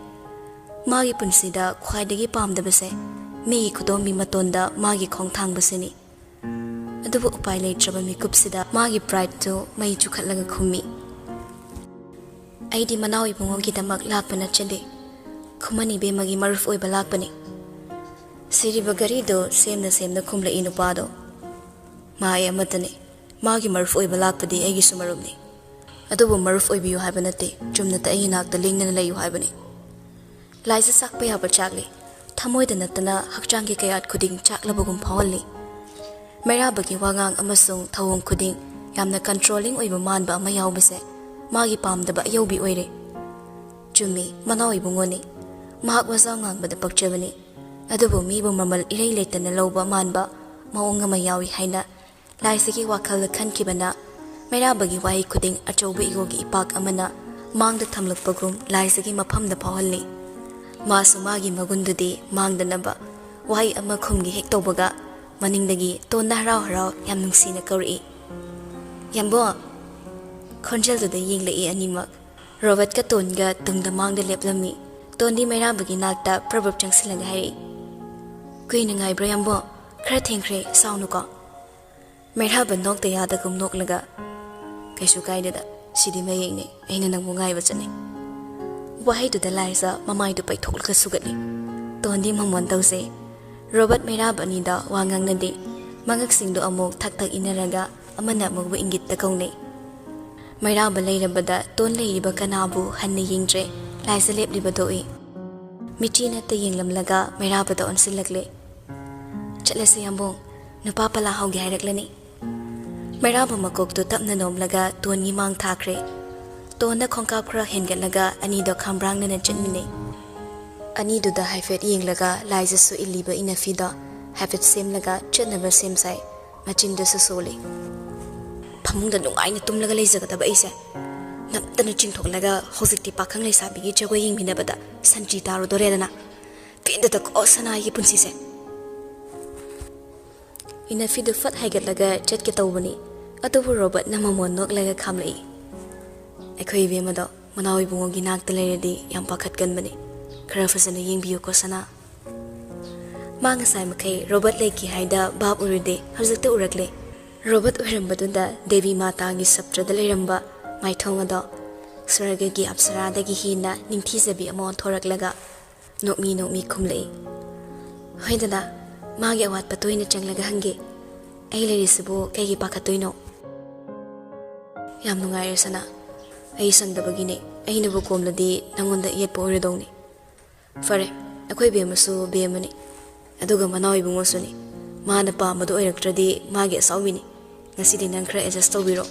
ꯃꯥꯒꯤ ꯄꯨꯟꯁꯤꯗ ꯈ꯭ꯋꯥꯏꯗꯒꯤ ꯄꯥꯝꯗꯕꯁꯦ ꯃꯤꯒꯤ ꯈꯨꯗꯣꯝꯕꯤ ꯃꯇꯣꯟꯗ ꯃꯥꯒꯤ ꯈꯣꯡ ꯊꯥꯡꯕꯁꯤꯅꯤ꯫ ꯑꯗꯨꯕꯨ ꯎꯄꯥꯏ ꯂꯩꯇ꯭ꯔꯕ ꯃꯤꯀꯨꯞꯁꯤꯗ ꯃꯥꯒꯤ ꯄ꯭ꯔꯥꯏꯗꯇꯨ ꯃꯩ ꯆꯨꯈꯠꯂꯒ ꯈꯨꯝꯃꯤ꯫ "ꯑꯩꯗꯤ ꯃꯅꯥꯎ ꯏꯕꯨꯡꯉꯣꯒꯤꯗꯃꯛ ꯂꯥꯛꯄ ꯅꯠꯆꯗꯦ꯫ ꯈꯨꯃꯟ ꯏꯕꯦꯝꯃꯒꯤ ꯃꯔꯨꯞ ꯑꯣꯏꯕ ꯂꯥꯛꯄꯅꯤ꯫" ꯁꯤꯔꯤꯕ ꯘꯔꯤꯗꯨ ꯁꯦꯝꯅ ꯁꯦꯝꯅ ꯈꯨꯝꯂꯛꯏ ꯅꯨꯄꯥꯗꯣ꯫ "ꯃꯥ ꯑꯩ ꯑꯃꯠꯇꯅꯤ꯫ ꯃꯥꯒꯤ ꯃꯔꯨꯞ ꯑꯣꯏꯕ ꯂꯥꯛꯄꯗꯤ ꯑꯩꯒꯤꯁꯨ ꯃꯔꯨꯞꯅꯤ꯫ ꯑꯗꯨꯕꯨ ꯃꯔꯨꯞ ꯑꯣꯏꯕꯤꯌꯨ ꯍꯥꯏꯕ ꯅꯠꯇꯦ, ꯆꯨꯝꯅꯇ ꯑꯩꯒꯤ ꯅꯥꯛꯇ ꯂꯦꯡꯗꯅ ꯂꯩꯌꯨ ꯍꯥꯏꯕꯅꯤ꯫" ꯂꯥꯏꯖ ꯆꯥꯛꯄ ꯌꯥꯕ ꯆꯥꯛꯂꯤ꯫ ꯊꯃꯣꯏꯗ ꯅꯠꯇꯅ ꯍꯛꯆꯥꯡꯒꯤ ꯀꯌꯥꯠ ꯈꯨꯗꯤꯡ ꯆꯥꯛꯂꯕꯒꯨꯝ ꯐꯥꯎꯍꯜꯂꯤ꯫ ꯃꯩꯔꯥꯕꯒꯤ ꯋꯥꯉꯥꯡ ꯑꯃꯁꯨꯡ ꯊꯧꯑꯣꯡ ꯈꯨꯗꯤꯡ ꯌꯥꯝꯅ ꯀꯟꯇ꯭ꯔꯣꯂꯤꯡ ꯑꯣꯏꯕ ꯃꯥꯟꯕ ꯑꯃ ꯌꯥꯎꯕꯁꯦ ꯃꯥꯒꯤ ꯄꯥꯝꯗꯕ ꯑꯌꯧꯕꯤ ꯑꯣꯏꯔꯦ꯫ ꯆꯨꯝꯃꯤ, ꯃꯅꯥꯎ ꯏꯕꯨꯡꯉꯣꯅꯤ꯫ ꯃꯍꯥꯛ ꯋꯥꯖꯥꯎ ꯉꯥꯡꯕꯗ ꯄꯛꯆꯕꯅꯤ꯫ ꯑꯗꯨꯕꯨ ꯃꯤꯕꯨ ꯃꯃꯜ ꯏꯔꯩ ꯂꯩꯇꯅ ꯂꯧꯕ ꯃꯥꯟꯕ ꯃꯑꯣꯡ ꯑꯃ ꯌꯥꯎꯏ ꯍꯥꯏꯅ ꯂꯥꯏꯁꯤꯒꯤ ꯋꯥꯈꯜꯗ ꯈꯟꯈꯤꯕꯅ ꯃꯩꯔꯥꯕꯒꯤ ꯋꯥꯍꯩ ꯈꯨꯗꯤꯡ ꯑꯆꯧꯕ ꯏꯒꯣꯒꯤ ꯏꯄꯥꯛ ꯑꯃꯅ ꯃꯥꯡꯗ ꯊꯝꯂꯛꯄꯒꯨꯝ ꯂꯥꯏꯁꯤꯒꯤ ꯃꯐꯝꯗ ꯐꯥꯎꯍꯜꯂꯤ꯫ ꯃꯥꯁꯨ ꯃꯥꯒꯤ ꯃꯒꯨꯟꯗꯨꯗꯤ ꯃꯥꯡꯗꯅꯕ ꯋꯥꯍꯩ ꯑꯃ ꯈꯨꯝꯒꯦ ꯍꯦꯛ ꯇꯧꯕꯒ ꯃꯅꯤꯡꯗꯒꯤ ꯇꯣꯟꯗ ꯍꯔꯥꯎ ꯍꯔꯥꯎ ꯌꯥꯝ ꯅꯨꯡꯁꯤꯅ ꯀꯧꯔꯛꯏ, "ꯌꯥꯝꯕꯣ!" ꯈꯣꯟꯖꯦꯜꯗꯨꯗ ꯌꯦꯡꯂꯛꯏ ꯑꯅꯤꯃꯛ꯫ ꯔꯣꯕꯔꯠꯀ ꯇꯣꯟꯒ ꯇꯨꯡꯗ ꯃꯥꯡꯗ ꯂꯦꯞꯂꯝꯃꯤ꯫ ꯇꯣꯟꯗꯤ ꯃꯩꯔꯥꯕꯒꯤ ꯅꯥꯛꯇ ꯄ꯭ꯔꯞ ꯄ꯭ꯔꯞ ꯆꯪꯁꯤꯜꯂꯒ ꯍꯥꯏꯔꯛꯏ, "ꯀꯨꯏꯅ ꯉꯥꯏꯕ꯭ꯔꯥ ꯌꯥꯝꯕꯣ? ꯈꯔ ꯊꯦꯡꯈ꯭ꯔꯦ, ꯁꯥꯎꯅꯨꯀꯣ꯫" ꯃꯩꯔꯥꯕ ꯅꯣꯛꯇ ꯌꯥꯗꯒꯨꯝ ꯅꯣꯛꯂꯒ, "ꯀꯩꯁꯨ ꯀꯥꯏꯗꯦꯗ, ꯁꯤꯗꯤ ꯃꯌꯦꯛꯅꯦ, ꯑꯩꯅ ꯅꯪꯕꯨ ꯉꯥꯏꯕ ꯆꯠꯅꯤ꯫" ꯋꯥꯍꯩꯗꯨꯗ ꯂꯥꯏꯖ ꯃꯃꯥꯏꯗꯨ ꯄꯩꯊꯣꯛꯂꯒ ꯁꯨꯒꯠꯂꯤ꯫ ꯇꯣꯟꯗꯤ ꯃꯃꯣꯟ ꯇꯧꯖꯩ꯫ ꯔꯣꯕꯔꯠ ꯃꯩꯔꯥꯕ ꯑꯅꯤꯗ ꯋꯥ ꯉꯥꯡꯅꯗꯦ꯫ ꯃꯉꯛꯁꯤꯡꯗꯨ ꯑꯃꯨꯛ ꯊꯛ ꯊꯛ ꯏꯟꯅꯔꯒ ꯑꯃꯅ ꯑꯃꯕꯨ ꯏꯪꯒꯤꯠꯇ ꯀꯧꯅꯩ꯫ ꯃꯩꯔꯥꯕ ꯂꯩꯔꯝꯕꯗ ꯇꯣꯟ ꯂꯩꯔꯤꯕ ꯀꯅꯥꯕꯨ ꯍꯟꯅ ꯌꯦꯡꯗ꯭ꯔꯦ꯫ ꯂꯥꯏꯖ ꯂꯦꯞꯂꯤꯕꯗꯨ ꯎꯏ꯫ ꯃꯤꯠꯆꯤ ꯅꯠꯇ ꯌꯦꯡꯂꯝꯂꯒ ꯃꯩꯔꯥꯕꯗ ꯑꯣꯟꯁꯤꯜꯂꯛꯂꯦ꯫ "ꯆꯠꯂꯁꯤ ꯌꯥꯝꯕꯨꯡ, ꯅꯨꯄꯥ ꯄꯂꯥ ꯍꯧꯒꯦ ꯍꯥꯏꯔꯛꯂꯅꯤ꯫" ꯃꯩꯔꯥꯕ ꯃꯀꯣꯛꯇꯨ ꯇꯞꯅ ꯅꯣꯝꯂꯒ ꯇꯣꯟꯒꯤ ꯃꯥꯡ ꯊꯥꯈ꯭ꯔꯦ꯫ ꯇꯣꯟꯅ ꯈꯣꯡꯀꯥꯞ ꯈꯔ ꯍꯦꯟꯒꯠꯂꯒ ꯑꯅꯤꯗꯣ ꯈꯝꯕ꯭ꯔꯥꯡꯅꯅ ꯆꯠꯃꯤꯟꯅꯩ꯫ ꯑꯅꯤꯗꯨꯗ ꯍꯥꯏꯐꯦꯠ ꯌꯦꯡꯂꯒ ꯂꯥꯏꯖꯁꯨ ꯏꯜꯂꯤꯕ ꯏꯅꯐꯤꯗꯣ ꯍꯥꯏꯐꯦꯠ ꯁꯦꯝꯂꯒ ꯆꯠꯅꯕ ꯁꯦꯝ ꯁꯥꯏ꯫ ꯃꯆꯤꯟꯗꯁꯨ ꯁꯣꯜꯂꯤ꯫ "ꯐꯃꯨꯡꯗ ꯅꯨꯡꯉꯥꯏꯅ ꯇꯨꯝꯂꯒ ꯂꯩꯖꯒꯗꯕ ꯑꯩꯁꯦ ꯅꯝꯇꯅ ꯆꯤꯡꯊꯣꯛꯂꯒ ꯍꯧꯖꯤꯛꯇꯤ ꯄꯥꯈꯪ ꯂꯩꯁꯥꯕꯤꯒꯤ ꯖꯒꯣꯏ ꯌꯦꯡꯃꯤꯟꯅꯕꯗ ꯁꯟꯇ꯭ꯔꯤ ꯇꯥꯔꯨꯗꯣꯔꯦꯗꯅ꯫ ꯄꯦꯟꯗꯗꯀꯣ ꯁꯅꯥꯒꯤ ꯄꯨꯟꯁꯤꯁꯦ꯫" ꯏꯅꯐꯤꯗꯨ ꯐꯠ ꯍꯥꯏꯒꯠꯂꯒ ꯆꯠꯀꯦ ꯇꯧꯕꯅꯤ꯫ ꯑꯗꯨꯕꯨ ꯔꯣꯕꯔꯠꯅ ꯃꯃꯣꯟ ꯅꯣꯛꯂꯒ ꯈꯥꯝꯂꯛꯏ꯫ "ꯑꯩꯈꯣꯏ ꯏꯕꯦꯝꯃꯗꯣ ꯃꯅꯥꯎ ꯏꯕꯨꯡꯉꯣꯒꯤ ꯅꯥꯛꯇ ꯂꯩꯔꯗꯤ ꯌꯥꯝ ꯄꯥꯈꯠꯀꯟꯕꯅꯤ꯫ ꯈꯔ ꯐꯖꯅ ꯌꯦꯡꯕꯤꯌꯨꯀꯣ ꯁꯅꯥ꯫" ꯃꯥ ꯉꯁꯥꯏ ꯃꯈꯩ ꯔꯣꯕꯔꯠ ꯂꯩꯈꯤ ꯍꯥꯏꯗ ꯚꯥꯞ ꯑꯣꯏꯔꯨꯗꯦ, ꯍꯧꯖꯤꯛꯇ ꯎꯔꯛꯂꯦ꯫ ꯔꯣꯕꯔꯠ ꯑꯣꯏꯔꯝꯕꯗꯨꯗ ꯗꯦꯕꯤ ꯃꯥꯇꯥꯒꯤ ꯁꯞꯇ꯭ꯔꯗ ꯂꯩꯔꯝꯕ ꯃꯥꯏꯊꯣꯡ ꯑꯗꯣ ꯁ꯭ꯋꯔꯒꯒꯤ ꯑꯞꯁꯔꯥꯗꯒꯤ ꯍꯦꯟꯅ ꯅꯤꯡꯊꯤꯖꯕꯤ ꯑꯃ ꯑꯣꯟꯊꯣꯔꯛꯂꯒ ꯅꯣꯛꯃꯤ ꯅꯣꯛꯃꯤ ꯈꯨꯝꯂꯛꯏ꯫ "ꯍꯣꯏ ꯗꯗꯥ, ꯃꯥꯒꯤ ꯑꯋꯥꯠꯄ ꯇꯣꯏꯅ ꯆꯪꯂꯒ ꯍꯪꯒꯦ꯫ ꯑꯩ ꯂꯩꯔꯤꯁꯤꯕꯨ ꯀꯩꯒꯤ ꯄꯥꯈꯠꯇꯣꯏꯅꯣ?" "ꯌꯥꯝ ꯅꯨꯡꯉꯥꯏꯔꯦ ꯁꯅꯥ, ꯑꯩ ꯁꯪꯗꯕꯒꯤꯅꯦ꯫ ꯑꯩꯅꯕꯨ ꯀꯣꯝꯂꯗꯤ ꯅꯪꯉꯣꯟꯗ ꯌꯦꯠꯄ ꯑꯣꯏꯔꯗꯧꯅꯤ꯫ ꯐꯔꯦ, ꯑꯩꯈꯣꯏ ꯕꯦꯝꯃꯁꯨ ꯕꯦꯝꯃꯅꯤ, ꯑꯗꯨꯒ ꯃꯅꯥꯎ ꯏꯕꯨꯡꯉꯣꯁꯨꯅꯤ꯫ ꯃꯥꯅ ꯄꯥꯝꯕꯗꯨ ꯑꯣꯏꯔꯛꯇ꯭ꯔꯗꯤ ꯃꯥꯒꯤ ꯑꯁꯥꯎꯕꯤꯅꯤ꯫ ꯉꯁꯤꯗꯤ ꯅꯪ ꯈꯔ ꯑꯦꯗꯖꯁ ꯇꯧꯕꯤꯔꯣ꯫"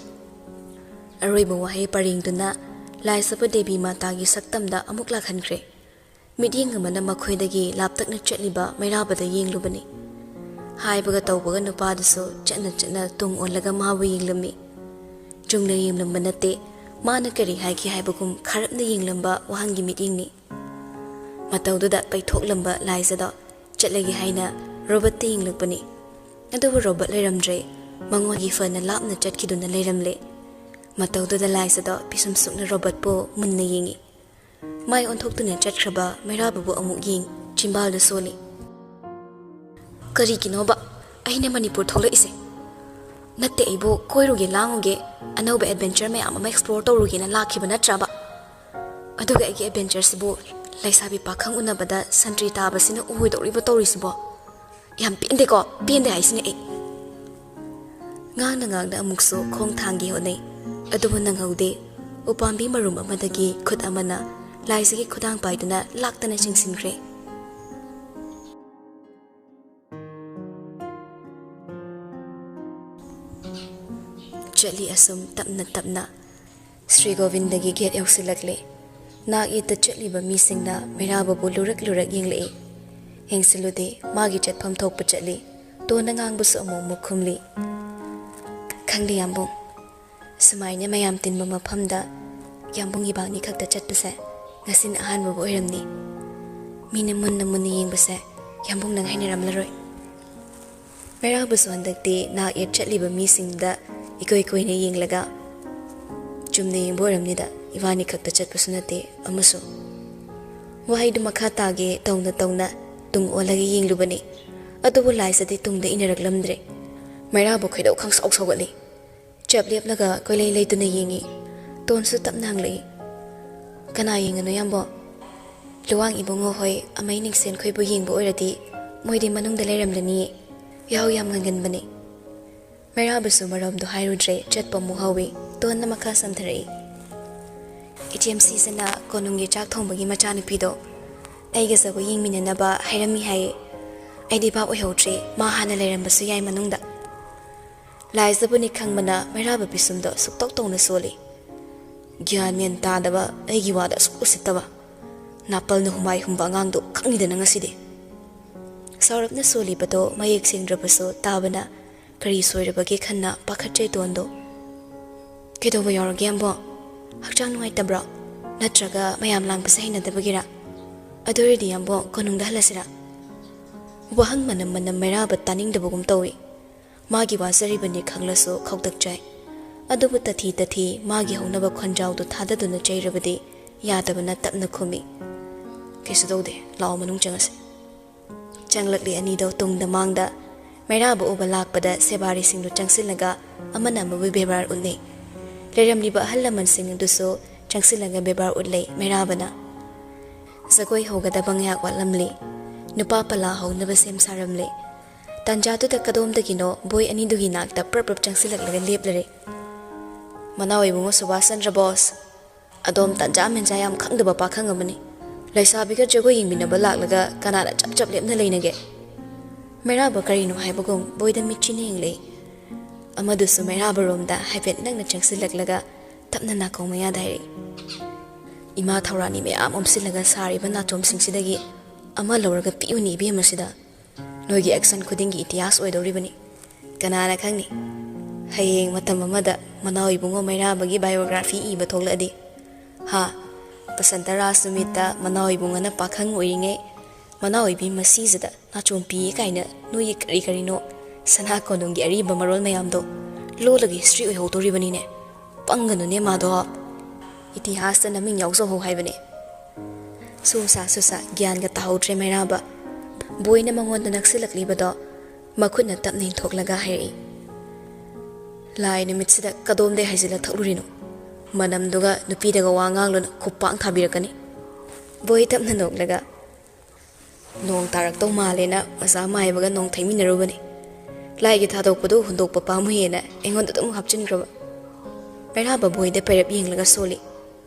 ꯑꯔꯣꯏꯕ ꯋꯥꯍꯩ ꯄꯔꯦꯡꯗꯨꯅ ꯂꯥꯏꯁꯕ ꯗꯦꯕꯤ ꯃꯥꯇꯥꯒꯤ ꯁꯛꯇꯝꯗ ꯑꯃꯨꯛ ꯂꯥꯛꯍꯟꯈ꯭ꯔꯦ꯫ ꯃꯤꯠꯌꯦꯡ ꯑꯃꯅ ꯃꯈꯣꯏꯗꯒꯤ ꯂꯥꯞꯇꯛꯅ ꯆꯠꯂꯤꯕ ꯃꯩꯔꯥꯕꯗ ꯌꯦꯡꯂꯨꯕꯅꯤ꯫ ꯍꯥꯏꯕꯒ ꯇꯧꯕꯒ ꯅꯨꯄꯥꯗꯨꯁꯨ ꯆꯠꯅ ꯆꯠꯅ ꯇꯨꯡ ꯑꯣꯜꯂꯒ ꯃꯥꯕꯨ ꯌꯦꯡꯂꯝꯃꯤ꯫ ꯆꯨꯝꯅ ꯌꯦꯡꯂꯝꯕ ꯅꯠꯇꯦ, ꯃꯥꯅ ꯀꯔꯤ ꯍꯥꯏꯒꯦ ꯍꯥꯏꯕꯒꯨꯝ ꯈꯥꯔꯞꯅ ꯌꯦꯡꯂꯝꯕ ꯋꯥꯍꯪꯒꯤ ꯃꯤꯠꯌꯦꯡꯅꯤ꯫ ꯃꯇꯧꯗꯨꯗ ꯄꯩꯊꯣꯛꯂꯝꯕ ꯂꯥꯏꯖꯗꯣ ꯆꯠꯂꯒꯦ ꯍꯥꯏꯅ ꯔꯣꯕꯔꯠꯇ ꯌꯦꯡꯂꯛꯄꯅꯤ꯫ ꯑꯗꯨꯕꯨ ꯔꯣꯕꯔꯠ ꯂꯩꯔꯝꯗ꯭ꯔꯦ꯫ ꯃꯉꯣꯟꯒꯤ ꯐꯅ ꯂꯥꯞꯅ ꯆꯠꯈꯤꯗꯨꯅ ꯂꯩꯔꯝꯂꯦ꯫ ꯃꯇꯧꯗꯨꯗ ꯂꯥꯏꯖꯗꯣ ꯄꯤꯁꯨꯝ ꯁꯨꯛꯅ ꯔꯣꯕꯣꯠꯄꯨ ꯃꯨꯟꯅ ꯌꯦꯡꯉꯤ꯫ ꯃꯥꯏ ꯑꯣꯟꯊꯣꯛꯇꯨꯅ ꯆꯠꯈ꯭ꯔꯕ ꯃꯩꯔꯥꯕꯕꯨ ꯑꯃꯨꯛ ꯌꯦꯡ, ꯆꯤꯝꯕꯥꯜꯗ ꯁꯣꯜꯂꯤ꯫ "ꯀꯔꯤꯒꯤꯅꯣꯕ ꯑꯩꯅ ꯃꯅꯤꯄꯨꯔ ꯊꯣꯛꯂꯛꯏꯁꯦ? ꯅꯠꯇꯦ, ꯑꯩꯕꯨ ꯀꯣꯏꯔꯨꯒꯦ ꯂꯥꯡꯉꯨꯒꯦ, ꯑꯅꯧꯕ adventure ꯃꯌꯥꯝ ꯑꯃ explore ꯇꯧꯔꯨꯒꯦꯅ ꯂꯥꯛꯈꯤꯕ ꯅꯠꯇ꯭ꯔꯕ? ꯑꯗꯨꯒ ꯑꯩꯒꯤ adventureꯁꯤꯕꯨ ꯂꯩꯁꯥꯕꯤ ꯄꯥꯈꯪ ꯎꯅꯕꯗ ꯁꯟꯇ꯭ꯔꯤ ꯇꯥꯕꯁꯤꯅ ꯎꯍꯣꯏꯗꯧꯔꯤꯕ ꯇꯧꯔꯤꯁꯤꯕꯣ? ꯌꯥꯝ ꯄꯦꯟꯗꯦꯀꯣ, ꯄꯦꯟꯗꯦ ꯍꯥꯏꯁꯤꯅꯦ ꯑꯩ꯫" ꯉꯥꯡꯅ ꯉꯥꯡꯅ ꯑꯃꯨꯛꯁꯨ ꯈꯣꯡ ꯊꯥꯡꯒꯦ ꯍꯣꯠꯅꯩ꯫ ꯑꯗꯨꯕꯨ ꯅꯪꯍꯧꯗꯦ꯫ ꯎꯄꯥꯝꯕꯤ ꯃꯔꯨꯝ ꯑꯃꯗꯒꯤ ꯈꯨꯠ ꯑꯃꯅ ꯂꯥꯏꯖꯒꯤ ꯈꯨꯗꯥꯡ ꯄꯥꯏꯗꯨꯅ ꯂꯥꯛꯇꯅ ꯆꯤꯡꯁꯤꯟꯈ꯭ꯔꯦ꯫ ꯆꯠꯂꯤ ꯑꯁꯨꯝ ꯇꯞꯅ ꯇꯞꯅ꯫ ꯁ꯭ꯔꯤ ꯒꯣꯕꯤꯟꯗꯒꯤ gate ꯌꯧꯁꯤꯜꯂꯛꯂꯦ꯫ ꯅꯥꯛ ꯌꯦꯠꯇ ꯆꯠꯂꯤꯕ ꯃꯤꯁꯤꯡꯅ ꯃꯩꯔꯥꯕꯕꯨ ꯂꯨꯔꯛ ꯂꯨꯔꯛ ꯌꯦꯡꯂꯛꯏ꯫ ꯌꯦꯡꯁꯤꯜꯂꯨꯗꯦ, ꯃꯥꯒꯤ ꯆꯠꯐꯝ ꯊꯣꯛꯄ ꯆꯠꯂꯤ꯫ ꯇꯣꯟꯅ ꯉꯥꯡꯕꯁꯨ ꯑꯃꯨꯛ ꯑꯃꯨꯛ ꯈꯨꯝꯂꯤ꯫ "ꯈꯪꯗꯦ ꯌꯥꯝꯕꯨꯡ, ꯁꯨꯃꯥꯏꯅ ꯃꯌꯥꯝ ꯇꯤꯟꯕ ꯃꯐꯝꯗ ꯌꯥꯝꯕꯨꯡ ꯏꯕꯥꯅꯤ ꯈꯛꯇ ꯆꯠꯄꯁꯦ ꯉꯁꯤꯅ ꯑꯍꯥꯟꯕꯕꯨ ꯑꯣꯏꯔꯝꯅꯤ꯫ ꯃꯤꯅ ꯃꯨꯟꯅ ꯃꯨꯟꯅ ꯌꯦꯡꯕꯁꯦ ꯌꯥꯝꯕꯨꯡ ꯅꯪ ꯍꯩꯅꯔꯝꯂꯔꯣꯏ꯫" ꯃꯩꯔꯥꯕꯁꯨ ꯍꯟꯗꯛꯇꯤ ꯅꯥꯛ ꯌꯦꯠ ꯆꯠꯂꯤꯕ ꯃꯤꯁꯤꯡꯗ ꯏꯀꯣꯏ ꯀꯣꯏꯅ ꯌꯦꯡꯂꯒ, "ꯆꯨꯝꯅ ꯌꯦꯡꯕ ꯑꯣꯏꯔꯝꯅꯤꯗ, ꯏꯕꯥꯅꯤ ꯈꯛꯇ ꯆꯠꯄꯁꯨ ꯅꯠꯇꯦ ꯑꯃꯁꯨ꯫" ꯋꯥꯍꯩꯗꯨ ꯃꯈꯥ ꯇꯥꯒꯦ ꯇꯧꯅ ꯇꯧꯅ ꯇꯨꯡ ꯑꯣꯜꯂꯒ ꯌꯦꯡꯂꯨꯕꯅꯤ꯫ ꯑꯗꯨꯕꯨ ꯂꯥꯏꯖꯗꯤ ꯇꯨꯡꯗ ꯏꯟꯅꯔꯛꯂꯝꯗ꯭ꯔꯦ꯫ ꯃꯩꯔꯥꯕ ꯈꯣꯏꯗꯧ ꯈꯪꯁꯥꯎ ꯁꯥꯎꯒꯠꯂꯤ꯫ ꯆꯞ ꯂꯦꯞꯂꯒ ꯀꯣꯏꯂꯩ ꯂꯩꯇꯨꯅ ꯌꯦꯡꯉꯤ꯫ ꯇꯣꯟꯁꯨ ꯇꯞꯅ ꯍꯪꯂꯛꯏ, "ꯀꯅꯥ ꯌꯦꯡꯉꯅꯣ ꯌꯥꯝꯕꯣ? ꯂꯨꯋꯥꯡ ꯏꯕꯨꯡꯉꯣ ꯍꯣꯏ ꯑꯃꯩ ꯅꯤꯡꯁꯦꯟ ꯈꯣꯏꯕꯨ ꯌꯦꯡꯕ ꯑꯣꯏꯔꯗꯤ ꯃꯣꯏꯗꯤ ꯃꯅꯨꯡꯗ ꯂꯩꯔꯝꯂꯅꯤꯌꯦ, ꯌꯥꯍꯧ ꯌꯥꯝ ꯉꯟꯒꯟꯕꯅꯤ꯫" ꯃꯩꯔꯥꯕꯁꯨ ꯃꯔꯝꯗꯣ ꯍꯥꯏꯔꯨꯗ꯭ꯔꯦ, ꯆꯠꯄ ꯑꯃꯨꯛ ꯍꯧꯏ꯫ ꯇꯣꯟꯅ ꯃꯈꯥ ꯁꯝꯊꯔꯛꯏ, "ꯏꯆꯦꯝ ꯁꯤꯁꯤꯅ ꯀꯣꯅꯨꯡꯒꯤ ꯆꯥꯛ ꯊꯣꯡꯕꯒꯤ ꯃꯆꯥꯅꯨꯄꯤꯗꯣ ꯑꯩꯒ ꯖꯒꯣꯏ ꯌꯦꯡꯃꯤꯟꯅꯅꯕ ꯍꯥꯏꯔꯝꯃꯤ ꯍꯥꯏꯌꯦ꯫ ꯑꯩꯗꯤ ꯚꯥꯞ ꯑꯣꯏꯍꯧꯗ꯭ꯔꯦ, ꯃꯥ ꯍꯥꯟꯅ ꯂꯩꯔꯝꯕꯁꯨ ꯌꯥꯏ ꯃꯅꯨꯡꯗ꯫" ꯂꯥꯏꯖꯕꯨꯅꯤ ꯈꯪꯕꯅ ꯃꯩꯔꯥꯕ ꯄꯤꯁꯨꯝꯗꯣ ꯁꯨꯛꯇꯧ ꯇꯧꯅ ꯁꯣꯜꯂꯤ꯫ "ꯒ꯭ꯌꯥꯟ ꯃꯦꯟ ꯇꯥꯗꯕ, ꯑꯩꯒꯤ ꯋꯥꯗ ꯑꯁꯨꯛ ꯎꯁꯤꯠꯇꯕ꯫ ꯅꯥꯄꯜꯅ ꯍꯨꯃꯥꯏ ꯍꯨꯝꯕ ꯑꯉꯥꯡꯗꯣ ꯈꯪꯉꯤꯗꯅ ꯉꯁꯤꯗꯤ꯫" ꯁꯥꯎꯔꯞꯅ ꯁꯣꯜꯂꯤꯕꯗꯣ ꯃꯌꯦꯛ ꯁꯦꯡꯗ꯭ꯔꯕꯁꯨ ꯇꯥꯕꯅ ꯀꯔꯤ ꯁꯣꯏꯔꯕꯒꯦ ꯈꯟꯅ ꯄꯥꯈꯠꯆꯩ ꯇꯣꯟꯗꯣ꯫ "ꯀꯩꯗꯧꯕ ꯌꯥꯎꯔꯒꯦ ꯑꯝꯕꯣ? ꯍꯛꯆꯥꯡ ꯅꯨꯡꯉꯥꯏꯇꯕ꯭ꯔꯣ? ꯅꯠꯇ꯭ꯔꯒ ꯃꯌꯥꯝ ꯂꯥꯡꯕꯁꯦ ꯍꯩꯅꯗꯕꯒꯤꯔ?" "ꯑꯗꯨ ꯑꯣꯏꯔꯗꯤ ꯑꯝꯕꯣ ꯀꯣꯅꯨꯡꯗ ꯍꯜꯂꯁꯤꯔꯥ?" ꯋꯥꯍꯪ ꯃꯅꯝ ꯃꯅꯝ ꯃꯩꯔꯥꯕ ꯇꯥꯅꯤꯡꯗꯕꯒꯨꯝ ꯇꯧꯏ꯫ ꯃꯥꯒꯤ ꯋꯥꯖꯔꯤꯕꯅꯤ ꯈꯪꯂꯁꯨ ꯈꯧꯇꯛ ꯆꯥꯏ꯫ ꯑꯗꯨꯕꯨ ꯇꯊꯤ ꯇꯊꯤ ꯃꯥꯒꯤ ꯍꯧꯅꯕ ꯈꯣꯟꯖꯥꯎꯗꯨ ꯊꯥꯗꯗꯨꯅ ꯆꯩꯔꯕꯗꯤ ꯌꯥꯗꯕꯅ ꯇꯞꯅ ꯈꯨꯝꯃꯤ, "ꯀꯩꯁꯨ ꯇꯧꯗꯦ, ꯂꯥꯛꯑꯣ, ꯃꯅꯨꯡ ꯆꯪꯉꯁꯤ"꯫ ꯆꯪꯂꯛꯂꯤ ꯑꯅꯤꯗꯣ ꯇꯨꯡꯗ ꯃꯥꯡꯗ꯫ ꯃꯩꯔꯥꯕ ꯎꯕ ꯂꯥꯛꯄꯗ ꯁꯦꯕꯥꯔꯤꯁꯤꯡꯗꯨ ꯆꯪꯁꯤꯜꯂꯒ ꯑꯃꯅ ꯑꯃꯕꯨ ꯕꯦꯕꯥꯔ ꯎꯠꯅꯩ꯫ ꯂꯩꯔꯝꯂꯤꯕ ꯑꯍꯜ ꯂꯃꯟꯁꯤꯡ ꯑꯗꯨꯁꯨ ꯆꯪꯁꯤꯜꯂꯒ ꯕꯦꯕꯥꯔ ꯎꯠꯂꯦ ꯃꯩꯔꯥꯕꯅ꯫ ꯖꯒꯣꯏ ꯍꯧꯒꯗꯕ ꯉꯥꯏꯍꯥꯛ ꯋꯥꯠꯂꯝꯂꯤ꯫ ꯅꯨꯄꯥ ꯄꯂꯥ ꯍꯧꯅꯕ ꯁꯦꯝ ꯁꯥꯔꯝꯂꯦ꯫ ꯇꯥꯟꯖꯥꯗꯨꯗ ꯀꯗꯣꯝꯗꯒꯤꯅꯣ ꯕꯣꯏ ꯑꯅꯤꯗꯨꯒꯤ ꯅꯥꯛꯇ ꯄ꯭ꯔꯞ ꯄ꯭ꯔꯞ ꯆꯪꯁꯤꯜꯂꯛꯂꯒ ꯂꯦꯞꯂꯔꯦ꯫ "ꯃꯅꯥꯎ ꯏꯕꯨꯡꯉꯣ ꯁꯨꯕꯥꯁ ꯆꯟꯗ꯭ꯔ ꯕꯣꯁ, ꯑꯗꯣꯝ ꯇꯥꯟꯖꯥ ꯃꯦꯟꯖꯥ ꯌꯥꯝ ꯈꯪꯗꯕ ꯄꯥꯈꯪ ꯑꯃꯅꯤ꯫ ꯂꯩꯁꯥꯕꯤꯒ ꯖꯒꯣꯏ ꯌꯦꯡꯃꯤꯟꯅꯕ ꯂꯥꯛꯂꯒ ꯀꯅꯥꯅ ꯆꯞ ꯆꯞ ꯂꯦꯞꯅ ꯂꯩꯅꯒꯦ?" ꯃꯩꯔꯥꯕ ꯀꯔꯤꯅꯣ ꯍꯥꯏꯕꯒꯨꯝ ꯕꯣꯏꯗ ꯃꯤꯠꯆꯤꯅ ꯌꯦꯡꯂꯛꯏ꯫ ꯑꯃꯗꯨꯁꯨ ꯃꯩꯔꯥꯕꯔꯣꯝꯗ ꯍꯥꯏꯐꯦꯠ ꯅꯛꯅ ꯆꯪꯁꯤꯜꯂꯛꯂꯒ ꯇꯞꯅ ꯅꯥꯀꯣꯡ ꯃꯌꯥꯗ ꯍꯥꯏꯔꯛꯏ, "ꯏꯃꯥ ꯊꯧꯔꯥꯅꯤ ꯃꯌꯥꯝ ꯑꯣꯝꯁꯤꯜꯂꯒ ꯁꯥꯔꯤꯕ ꯅꯥꯆꯣꯝꯁꯤꯡꯁꯤꯗꯒꯤ ꯑꯃ ꯂꯧꯔꯒ ꯄꯤꯛꯎꯅꯤ ꯏꯕꯦꯝꯃꯁꯤꯗ꯫ ꯅꯣꯏꯒꯤ ꯑꯦꯛꯁꯟ ꯈꯨꯗꯤꯡꯒꯤ ꯏꯇꯤꯍꯥꯁ ꯑꯣꯏꯗꯧꯔꯤꯕꯅꯤ꯫ ꯀꯅꯥꯅ ꯈꯪꯅꯤ? ꯍꯌꯦꯡ ꯃꯇꯝ ꯑꯃꯗ ꯃꯅꯥꯎ ꯏꯕꯨꯡꯉꯣ ꯃꯩꯔꯥꯕꯒꯤ ꯕꯥꯏꯑꯣꯒ꯭ꯔꯥꯐꯤ ꯏꯕ ꯊꯣꯛꯂꯛꯑꯗꯤ꯫ ꯍꯥ, ꯕꯁꯟꯇ ꯔꯥꯖ ꯅꯨꯃꯤꯠꯇ ꯃꯅꯥꯎ ꯏꯕꯨꯡꯉꯣꯅ ꯄꯥꯈꯪ ꯑꯣꯏꯔꯤꯉꯩ ꯃꯅꯥꯎ ꯏꯕꯤ ꯃꯁꯤꯁꯤꯗ ꯅꯥꯆꯣꯝ ꯄꯤꯌꯦ ꯀꯥꯏꯅ ꯅꯣꯏꯒꯤ ꯀꯔꯤ ꯀꯔꯤꯅꯣ ꯁꯅꯥ ꯀꯣꯅꯨꯡꯒꯤ ꯑꯔꯤꯕ ꯃꯔꯣꯜ ꯃꯌꯥꯝꯗꯣ ꯂꯣꯜꯂꯒ ꯍꯤꯁꯇ꯭ꯔꯤ ꯑꯣꯏꯍꯧꯗꯣꯔꯤꯕꯅꯤꯅꯦ꯫ ꯄꯪꯒꯅꯨꯅꯦ ꯃꯥꯗꯣ꯫ ꯏꯇꯤꯍꯥꯁꯇ ꯅꯃꯤꯡ ꯌꯥꯎꯖꯍꯧ ꯍꯥꯏꯕꯅꯦ"꯫ ꯁꯨꯁꯥ ꯁꯨꯁꯥ ꯒ꯭ꯌꯥꯟꯒ ꯇꯥꯍꯧꯗ꯭ꯔꯦ ꯃꯩꯔꯥꯕ꯫ ꯕꯣꯏꯅ ꯃꯉꯣꯟꯗ ꯅꯛꯁꯤꯜꯂꯛꯂꯤꯕꯗꯣ ꯃꯈꯨꯠꯅ ꯇꯞꯅ ꯏꯟꯊꯣꯛꯂꯒ ꯍꯥꯏꯔꯛꯏ, "ꯂꯥꯏ ꯅꯨꯃꯤꯠꯁꯤꯗ ꯀꯗꯣꯝꯗꯩ ꯍꯩꯖꯤꯜꯂ ꯊꯛꯂꯨꯔꯤꯅꯣ? ꯃꯅꯝꯗꯨꯒ ꯅꯨꯄꯤꯗꯒ ꯋꯥ ꯉꯥꯡꯂꯨꯅꯨ, ꯈꯨꯄꯥꯛ ꯊꯥꯕꯤꯔꯛꯀꯅꯤ"꯫ ꯕꯣꯏ ꯇꯞꯅ ꯅꯣꯛꯂꯒ, "ꯅꯣꯡ ꯇꯥꯔꯛꯇꯧ ꯃꯥꯜꯂꯦꯅ ꯑꯣꯖꯥ ꯃꯥꯏꯕꯒ ꯅꯣꯡ ꯊꯩꯃꯤꯟꯅꯔꯨꯕꯅꯤ꯫ ꯂꯥꯏꯒꯤ ꯊꯥꯗꯣꯛꯄꯗꯨ ꯍꯨꯟꯗꯣꯛꯄ ꯄꯥꯝꯃꯨꯏꯌꯦꯅ ꯑꯩꯉꯣꯟꯗ ꯑꯗꯨꯝ ꯍꯥꯞꯆꯤꯟꯈ꯭ꯔꯕ"꯫ ꯃꯩꯔꯥꯕ ꯕꯣꯏꯗ ꯄꯩꯔꯞ ꯌꯦꯡꯂꯒ ꯁꯣꯜꯂꯤ꯫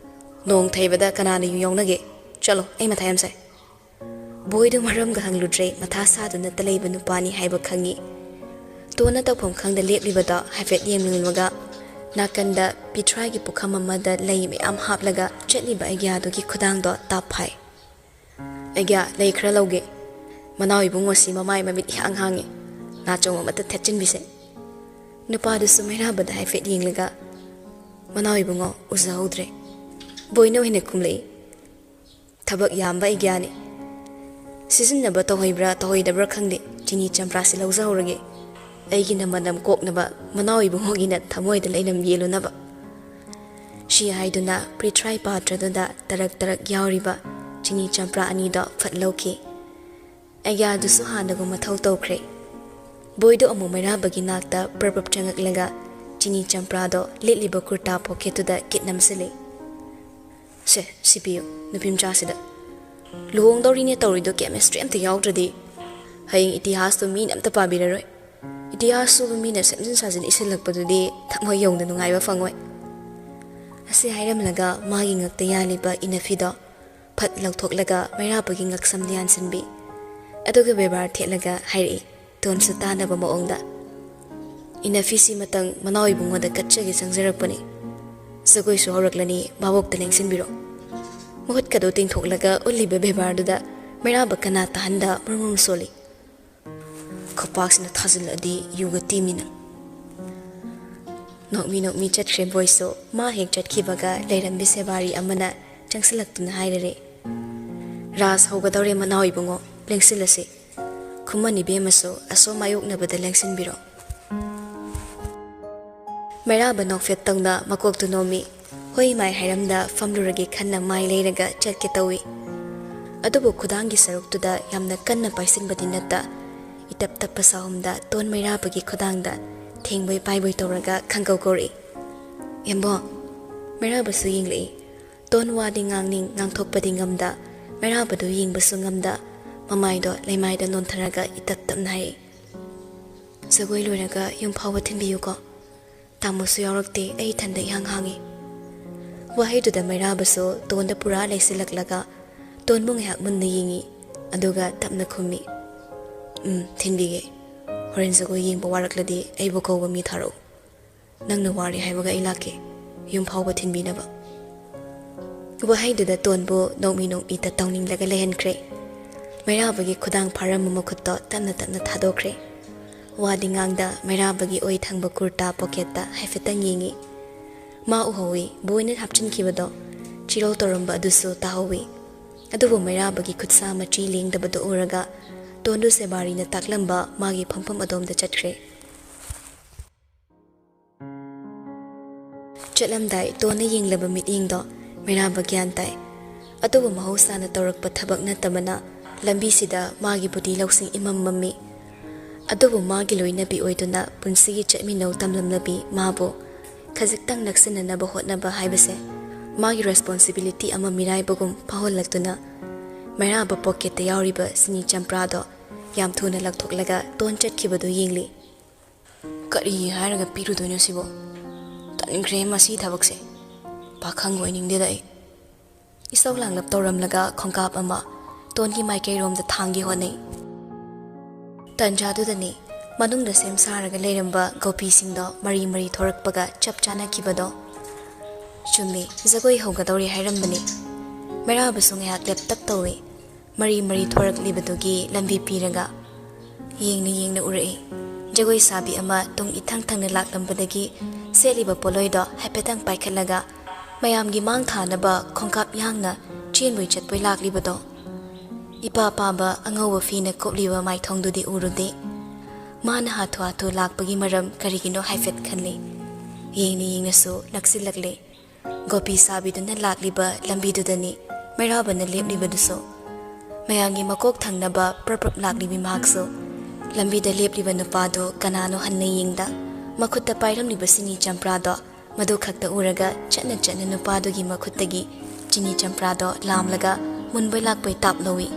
"ꯅꯣꯡ ꯊꯩꯕꯗ ꯀꯅꯥꯅ ꯌꯨ ꯌꯥꯎꯅꯒꯦ? ꯆꯠꯂꯣ, ꯑꯩ ꯃꯊꯥ ꯌꯥꯝ ꯁꯥꯏ"꯫ ꯕꯣꯏꯗꯨ ꯃꯔꯝꯒ ꯍꯪꯂꯨꯗ꯭ꯔꯦ, ꯃꯊꯥ ꯁꯥꯗꯨꯅꯇ ꯂꯩꯕ ꯅꯨꯄꯥꯅꯤ ꯍꯥꯏꯕ ꯈꯪꯉꯤ꯫ ꯇꯣꯟꯅ ꯇꯧꯐꯝ ꯈꯪꯗ ꯂꯦꯞꯂꯤꯕꯗꯣ ꯍꯥꯏꯐꯦꯠ ꯌꯦꯡꯂꯝꯂꯒ ꯅꯥꯀꯟꯗ ꯄꯤꯊ꯭ꯔꯥꯏꯒꯤ ꯄꯨꯈꯝ ꯑꯃꯗ ꯂꯩ ꯃꯌꯥꯝ ꯍꯥꯞꯂꯒ ꯆꯠꯂꯤꯕ ꯑꯩꯒ꯭ꯌꯥꯗꯨꯒꯤ ꯈꯨꯗꯥꯡꯗꯣ ꯇꯥꯞ ꯐꯥꯏ꯫ "ꯑꯩꯒ꯭ꯌꯥ, ꯂꯩ ꯈꯔ ꯂꯧꯒꯦ꯫ ꯃꯅꯥꯎ ꯏꯕꯨꯡꯉꯣꯁꯤ ꯃꯃꯥꯏ ꯃꯃꯤꯠ ꯏꯍꯥꯡ ꯍꯥꯡꯉꯤ꯫ ꯅꯥꯆꯣꯝ ꯑꯃꯠꯇ ꯊꯦꯠꯆꯤꯟꯕꯤꯁꯦ"꯫ ꯅꯨꯄꯥꯗꯨꯁꯨ ꯃꯩꯔꯥꯕꯗ ꯍꯥꯏꯐꯦꯠ ꯌꯦꯡꯂꯒ, "ꯃꯅꯥꯎ ꯏꯕꯨꯡꯉꯣ, ꯎꯖꯍꯧꯗ꯭ꯔꯦ"꯫ ꯕꯣꯏꯅ ꯑꯣꯏꯅ ꯈꯨꯝꯂꯛꯏ꯫ "ꯊꯕꯛ ꯌꯥꯝꯕ ꯑꯩꯒ꯭ꯌꯥꯅꯤ꯫ ꯁꯤꯖꯤꯟꯅꯕ ꯇꯧꯍꯩꯕ꯭ꯔꯥ ꯇꯧꯍꯩꯗꯕ꯭ꯔꯥ ꯈꯪꯗꯦ, ꯆꯤꯅꯤ ꯆꯝꯄ꯭ꯔꯥꯁꯤ ꯂꯧꯖꯍꯧꯔꯒꯦ"꯫ ꯑꯩꯒꯤꯅ ꯃꯅꯝ ꯀꯣꯛꯅꯕ, ꯃꯅꯥꯎ ꯏꯕꯨꯡꯉꯣꯒꯤꯅ ꯊꯃꯣꯏꯗ ꯂꯩꯅꯝ ꯌꯦꯜꯂꯨꯅꯕ꯫ ꯁꯤ ꯍꯥꯏꯗꯨꯅ ꯄ꯭ꯔꯤꯊ꯭ꯔꯥꯏ ꯄꯥꯇ꯭ꯔꯗꯨꯗ ꯇꯔꯛ ꯇꯔꯛ ꯌꯥꯎꯔꯤꯕ ꯆꯤꯅꯤ ꯆꯝꯄ꯭ꯔꯥ ꯑꯅꯤꯗꯣ ꯐꯠ ꯂꯧꯈꯤ꯫ ꯑꯩꯒ꯭ꯌꯥꯗꯨꯁꯨ ꯍꯥꯟꯅꯒꯨꯝ ꯃꯊꯧ ꯇꯧꯈ꯭ꯔꯦ꯫ ꯕꯣꯏꯗꯣ ꯑꯃꯨꯛ ꯃꯩꯔꯥꯕꯒꯤ ꯅꯥꯛꯇ ꯄ꯭ꯔꯞ ꯄ꯭ꯔꯞ ꯆꯪꯉꯛꯂꯒ ꯆꯤꯅꯤ ꯆꯝꯄ꯭ꯔꯥꯗꯣ ꯂꯤꯠꯂꯤꯕ ꯀꯨꯔꯇꯥ ꯄꯣꯀꯦꯠꯇꯨꯗ ꯀꯤꯠ ꯅꯝꯁꯤꯜꯂꯤ꯫ "ꯁꯦ, ꯁꯤ ꯄꯤꯌꯨ, ꯅꯨꯄꯤ ꯃꯆꯥꯁꯤꯗ꯫ ꯂꯨꯍꯣꯡꯗꯧꯔꯤꯅꯦ ꯇꯧꯔꯤꯗꯣ ꯀꯦꯃꯤꯁꯇ꯭ꯔꯤ ꯑꯝꯇ ꯌꯥꯎꯗ꯭ꯔꯗꯤ ꯍꯌꯦꯡ ꯏꯇꯤꯍꯥꯁꯇꯣ ꯃꯤꯅ ꯑꯝꯇ ꯄꯥꯕꯤꯔꯔꯣꯏ꯫ ꯏꯇꯤꯍꯥꯁ ꯁꯨꯕ ꯃꯤꯅ ꯁꯦꯝꯖꯤꯟ ꯁꯥꯖꯤꯟ ꯏꯁꯤꯜꯂꯛꯄꯗꯨꯗꯤ ꯊꯃꯣꯏ ꯌꯧꯅ ꯅꯨꯡꯉꯥꯏꯕ ꯐꯪꯉꯣꯏ"꯫ ꯑꯁꯤ ꯍꯥꯏꯔꯝꯂꯒ ꯃꯥꯒꯤ ꯉꯛꯇ ꯌꯥꯜꯂꯤꯕ ꯏꯅꯐꯤꯗꯣ ꯐꯠ ꯂꯧꯊꯣꯛꯂꯒ ꯃꯩꯔꯥꯕꯒꯤ ꯉꯛꯁꯝꯗ ꯌꯥꯟꯁꯤꯟꯕꯤ꯫ ꯑꯗꯨꯒ ꯕꯦꯕꯥꯔ ꯊꯦꯠꯂꯒ ꯍꯥꯏꯔꯛꯏ, ꯇꯣꯟꯁꯨ ꯇꯥꯅꯕ ꯃꯑꯣꯡꯗ, "ꯏꯅꯐꯤꯁꯤ ꯃꯇꯪ ꯃꯅꯥꯎ ꯏꯕꯨꯡꯉꯣꯗ ꯀꯠꯆꯒꯦ ꯆꯪꯖꯔꯛꯄꯅꯤ꯫ ꯖꯒꯣꯏꯁꯨ ꯍꯧꯔꯛꯂꯅꯤ, ꯚꯥꯕꯣꯛꯇ ꯂꯦꯡꯁꯤꯟꯕꯤꯔꯣ"꯫ ꯃꯍꯨꯠꯀꯗꯣ ꯇꯤꯡꯊꯣꯛꯂꯒ ꯎꯠꯂꯤꯕ ꯕꯦꯕꯥꯔꯗꯨꯗ ꯃꯩꯔꯥꯕ ꯀꯅꯥ ꯇꯥꯍꯟꯗ ꯃꯔꯨꯝ ꯃꯔꯨꯝ ꯁꯣꯜꯂꯤ꯫ "ꯈꯨꯄꯥꯛꯁꯤꯅ ꯊꯥꯖꯤꯜꯂꯛꯑꯗꯤ ꯌꯨꯒ ꯇꯤꯃꯤꯅ"꯫ ꯅꯣꯛꯃꯤ ꯅꯣꯛꯃꯤ ꯆꯠꯈ꯭ꯔꯦ ꯕꯣꯏꯁꯨ꯫ ꯃꯥ ꯍꯦꯛ ꯆꯠꯈꯤꯕꯒ ꯂꯩꯔꯝꯕꯤ ꯁꯦꯕꯥꯔꯤ ꯑꯃꯅ ꯆꯪꯁꯤꯜꯂꯛꯇꯨꯅ ꯍꯥꯏꯔꯔꯦ, "ꯔꯥꯁ ꯍꯧꯒꯗꯧꯔꯦ ꯃꯅꯥꯎ ꯏꯕꯨꯡꯉꯣ, ꯂꯦꯡꯁꯤꯜꯂꯁꯤ꯫ ꯈꯨꯃꯟ ꯏꯕꯦꯝꯃꯁꯨ ꯑꯁꯣꯝ ꯃꯥꯌꯣꯛꯅꯕꯗ ꯂꯦꯡꯁꯤꯟꯕꯤꯔꯣ"꯫ ꯃꯩꯔꯥꯕ ꯅꯣꯛꯐꯦꯠ ꯇꯧꯅ ꯃꯀꯣꯛꯇꯨ ꯅꯣꯝꯃꯤ꯫ ꯍꯣꯏ ꯃꯥꯏ ꯍꯥꯏꯔꯝꯗ ꯐꯝꯂꯨꯔꯒꯦ ꯈꯟꯅ ꯃꯥꯏ ꯂꯩꯔꯒ ꯆꯠꯀꯦ ꯇꯧꯏ꯫ ꯑꯗꯨꯕꯨ ꯈꯨꯗꯥꯡꯒꯤ ꯁꯔꯨꯛꯇꯨꯗ ꯌꯥꯝꯅ ꯀꯟꯅ ꯄꯥꯏꯁꯤꯟꯕꯗꯤ ꯅꯠꯇ, ꯏꯇꯞ ꯇꯞꯄ ꯁꯥꯍꯨꯝꯗ ꯇꯣꯟ ꯃꯩꯔꯥꯕꯒꯤ ꯈꯨꯗꯥꯡꯗ ꯊꯦꯡꯕꯣꯏ ꯄꯥꯏꯕꯣꯏ ꯇꯧꯔꯒ ꯈꯪꯀꯧ ꯀꯧꯔꯛꯏ, "ꯌꯥꯝꯕꯣ!" ꯃꯩꯔꯥꯕꯁꯨ ꯌꯦꯡꯂꯛꯏ꯫ ꯇꯣꯟ ꯋꯥꯗꯤ ꯉꯥꯡꯅꯤꯡ ꯉꯥꯡꯊꯣꯛꯄꯗꯤ ꯉꯝꯗ, ꯃꯩꯔꯥꯕꯗꯨ ꯌꯦꯡꯕꯁꯨ ꯉꯝꯗ, ꯃꯃꯥꯏꯗꯣ ꯂꯩꯃꯥꯏꯗ ꯅꯣꯟꯊꯔꯒ ꯏꯇꯞ ꯇꯞꯅ ꯍꯥꯏ, "ꯖꯒꯣꯏ ꯂꯣꯏꯔꯒ ꯌꯨꯝ ꯐꯥꯎꯕ ꯊꯤꯟꯕꯤꯌꯨꯀꯣ꯫ ꯇꯥꯃꯣꯁꯨ ꯌꯥꯎꯔꯛꯇꯦ, ꯑꯩ ꯏꯊꯟꯗ ꯏꯍꯥꯡ ꯍꯥꯡꯉꯤ"꯫ ꯋꯥꯍꯩꯗꯨꯗ ꯃꯩꯔꯥꯕꯁꯨ ꯇꯣꯟꯗ ꯄꯨꯔꯥ ꯂꯩꯁꯤꯜꯂꯛꯂꯒ ꯇꯣꯟꯕꯨ ꯉꯥꯏꯍꯥꯛ ꯃꯨꯟꯅ ꯌꯦꯡꯉꯤ꯫ ꯑꯗꯨꯒ ꯇꯞꯅ ꯈꯨꯝꯃꯤ, "ꯎꯝ, ꯊꯤꯟꯕꯤꯒꯦ꯫ ꯍꯣꯔꯦꯟ ꯖꯒꯣꯏ ꯌꯦꯡꯕ ꯋꯥꯔꯛꯂꯗꯤ ꯑꯩꯕꯨ ꯀꯧꯕ ꯃꯤ ꯊꯥꯔꯛꯎ꯫ ꯅꯪꯅ ꯋꯥꯔꯦ ꯍꯥꯏꯕꯒ ꯑꯩ ꯂꯥꯛꯀꯦ, ꯌꯨꯝ ꯐꯥꯎꯕ ꯊꯤꯟꯕꯤꯅꯕ"꯫ ꯋꯥꯍꯩꯗꯨꯗ ꯇꯣꯟꯕꯨ ꯅꯣꯛꯃꯤ ꯅꯣꯛꯃꯤꯇ ꯇꯧꯅꯤꯡꯂꯒ ꯂꯩꯍꯟꯈ꯭ꯔꯦ꯫ ꯃꯩꯔꯥꯕꯒꯤ ꯈꯨꯗꯥꯡ ꯐꯥꯔꯝꯕ ꯃꯈꯨꯠꯇꯣ ꯇꯞꯅ ꯇꯞꯅ ꯊꯥꯗꯣꯛꯈ꯭ꯔꯦ꯫ ꯋꯥꯗꯤ ꯉꯥꯡꯗ ꯃꯩꯔꯥꯕꯒꯤ ꯑꯣꯏ ꯊꯪꯕ ꯀꯨꯔꯇꯥ ꯄꯣꯀꯦꯠꯇ ꯍꯥꯏꯐꯦꯠꯇꯪ ꯌꯦꯡꯉꯤ꯫ ꯃꯥ ꯎꯍꯧꯏ, ꯕꯣꯏꯅ ꯍꯥꯞꯆꯤꯟꯈꯤꯕꯗꯣ ꯆꯤꯔꯧ ꯇꯧꯔꯝꯕ ꯑꯗꯨꯁꯨ ꯇꯥꯍꯧꯏ꯫ ꯑꯗꯨꯕꯨ ꯃꯩꯔꯥꯕꯒꯤ ꯈꯨꯠꯁꯥ ꯃꯆꯤ ꯂꯦꯡꯗꯕꯗꯨ ꯎꯔꯒ ꯇꯣꯟꯗꯨ ꯁꯦꯕꯥꯔꯤꯅ ꯇꯥꯛꯂꯝꯕ ꯃꯥꯒꯤ ꯐꯝꯐꯝ ꯑꯗꯣꯝꯗ ꯆꯠꯈ꯭ꯔꯦ꯫ ꯆꯠꯂꯝꯗꯥꯏ ꯇꯣꯟꯅ ꯌꯦꯡꯂꯕ ꯃꯤꯠꯌꯦꯡꯗꯣ ꯃꯩꯔꯥꯕ ꯒ꯭ꯌꯥꯟ ꯇꯥꯏ꯫ ꯑꯗꯨꯕꯨ ꯃꯍꯧꯁꯥꯅ ꯇꯧꯔꯛꯄ ꯊꯕꯛ ꯅꯠꯇꯕꯅ ꯂꯝꯕꯤꯁꯤꯗ ꯃꯥꯒꯤꯕꯨꯗꯤ ꯂꯧꯁꯤꯡ ꯏꯃꯝ ꯃꯝꯃꯤ꯫ ꯑꯗꯨꯕꯨ ꯃꯥꯒꯤ ꯂꯣꯏꯅꯕꯤ ꯑꯣꯏꯗꯨꯅ ꯄꯨꯟꯁꯤꯒꯤ ꯆꯠꯃꯤꯟꯅꯧ ꯇꯝꯂꯝꯂꯕꯤ ꯃꯥꯕꯨ ꯈꯖꯤꯛꯇꯪ ꯅꯛꯁꯤꯟꯅꯅꯕ ꯍꯣꯠꯅꯕ ꯍꯥꯏꯕꯁꯦ ꯃꯥꯒꯤ responsibility ꯑꯃ ꯃꯤꯔꯥꯏꯕꯒꯨꯝ ꯐꯥꯎꯍꯜꯂꯛꯇꯨꯅ ꯃꯩꯔꯥꯕ pocketꯇ ꯌꯥꯎꯔꯤꯕ ꯆꯤꯅꯤ ꯆꯝꯄ꯭ꯔꯥꯗꯣ ꯌꯥꯝ ꯊꯨꯅ ꯂꯧꯊꯣꯛꯂꯒ ꯇꯣꯟ ꯆꯠꯈꯤꯕꯗꯨ ꯌꯦꯡꯂꯤ꯫ ꯀꯔꯤ ꯍꯥꯏꯔꯒ ꯄꯤꯔꯨꯗꯣꯏꯅꯣ ꯁꯤꯕꯣ? ꯇꯟꯈ꯭ꯔꯦ ꯃꯁꯤ ꯊꯕꯛꯁꯦ꯫ ꯄꯥꯈꯪ ꯑꯣꯏꯅꯤꯡꯗꯦꯗ ꯑꯩ꯫ ꯏꯁꯧ ꯂꯥꯡꯂꯞ ꯇꯧꯔꯝꯂꯒ ꯈꯣꯡꯀꯥꯞ ꯑꯃ ꯇꯣꯟꯒꯤ ꯃꯥꯏꯀꯩꯔꯣꯝꯗ ꯊꯥꯡꯒꯦ ꯍꯣꯠꯅꯩ꯫ ꯇꯟꯖꯥꯗꯨꯗꯅꯤ ꯃꯅꯨꯡꯗ ꯁꯦꯝ ꯁꯥꯔꯒ ꯂꯩꯔꯝꯕ ꯒꯣꯄꯤꯁꯤꯡꯗꯣ ꯃꯔꯤ ꯃꯔꯤ ꯊꯣꯔꯛꯄꯒ ꯆꯞ ꯆꯥꯅꯈꯤꯕꯗꯣ꯫ ꯆꯨꯝꯃꯤ, ꯖꯒꯣꯏ ꯍꯧꯒꯗꯧꯔꯦ ꯍꯥꯏꯔꯝꯕꯅꯤ꯫ ꯃꯩꯔꯥꯕꯁꯨ ꯉꯥꯏꯍꯥꯛ ꯂꯦꯞꯇꯛ ꯇꯧꯏ꯫ ꯃꯔꯤ ꯃꯔꯤ ꯊꯣꯔꯛꯂꯤꯕꯗꯨꯒꯤ ꯂꯝꯕꯤ ꯄꯤꯔꯒ ꯌꯦꯡꯅ ꯌꯦꯡꯅ ꯎꯔꯛꯏ꯫ ꯖꯒꯣꯏ ꯁꯥꯕꯤ ꯑꯃ ꯇꯨꯡ ꯏꯊꯪ ꯊꯪꯅ ꯂꯥꯛꯂꯝꯕꯗꯒꯤ ꯁꯦꯠꯂꯤꯕ ꯄꯣꯠꯂꯣꯏꯗꯣ ꯍꯥꯏꯐꯦꯠꯇꯪ ꯄꯥꯏꯈꯠꯂꯒ ꯃꯌꯥꯝꯒꯤ ꯃꯥꯡ ꯊꯥꯅꯕ ꯈꯣꯡꯀꯥꯞ ꯌꯥꯡꯅ ꯆꯦꯟꯕꯣꯏ ꯆꯠꯄꯣꯏ ꯂꯥꯛꯂꯤꯕꯗꯣ꯫ ꯏꯄꯥ ꯄꯥꯕ ꯑꯉꯧꯕ ꯐꯤꯅ ꯀꯨꯞꯂꯤꯕ ꯃꯥꯏꯊꯣꯡꯗꯨꯗꯤ ꯎꯔꯨꯗꯦ꯫ ꯃꯥꯅ ꯍꯥꯊꯨ ꯍꯥꯊꯨ ꯂꯥꯛꯄꯒꯤ ꯃꯔꯝ ꯀꯔꯤꯒꯤꯅꯣ ꯍꯥꯏꯐꯦꯠ ꯈꯜꯂꯤ꯫ ꯌꯦꯡꯅ ꯌꯦꯡꯅꯁꯨ ꯅꯛꯁꯤꯜꯂꯛꯂꯦ꯫ ꯒꯣꯄꯤ ꯁꯥꯕꯤꯗꯨꯅ ꯂꯥꯛꯂꯤꯕ ꯂꯝꯕꯤꯗꯨꯗꯅꯤ ꯃꯩꯔꯥꯕꯅ ꯂꯦꯞꯂꯤꯕꯗꯨꯁꯨ꯫ ꯃꯌꯥꯝꯒꯤ ꯃꯀꯣꯛ ꯊꯪꯅꯕ ꯄ꯭ꯔꯞ ꯄ꯭ꯔꯞ ꯂꯥꯛꯂꯤꯕꯤ ꯃꯍꯥꯛꯁꯨ꯫ ꯂꯝꯕꯤꯗ ꯂꯦꯞꯂꯤꯕ ꯅꯨꯄꯥꯗꯨ ꯀꯅꯥꯅꯣ ꯍꯟꯅ ꯌꯦꯡꯗ ꯃꯈꯨꯠꯇ ꯄꯥꯏꯔꯝꯂꯤꯕ ꯆꯤꯅꯤ ꯆꯝꯄ꯭ꯔꯥꯗꯣ ꯃꯗꯨ ꯈꯛꯇ ꯎꯔꯒ ꯆꯠꯅ ꯆꯠꯅ ꯅꯨꯄꯥꯗꯨꯒꯤ ꯃꯈꯨꯠꯇꯒꯤ ꯆꯤꯅꯤ ꯆꯝꯄ꯭ꯔꯥꯗꯣ ꯂꯥꯝꯂꯒ ꯃꯨꯟꯕꯣꯏ ꯂꯥꯛꯄꯣꯏ ꯇꯥꯞ ꯂꯧꯏ꯫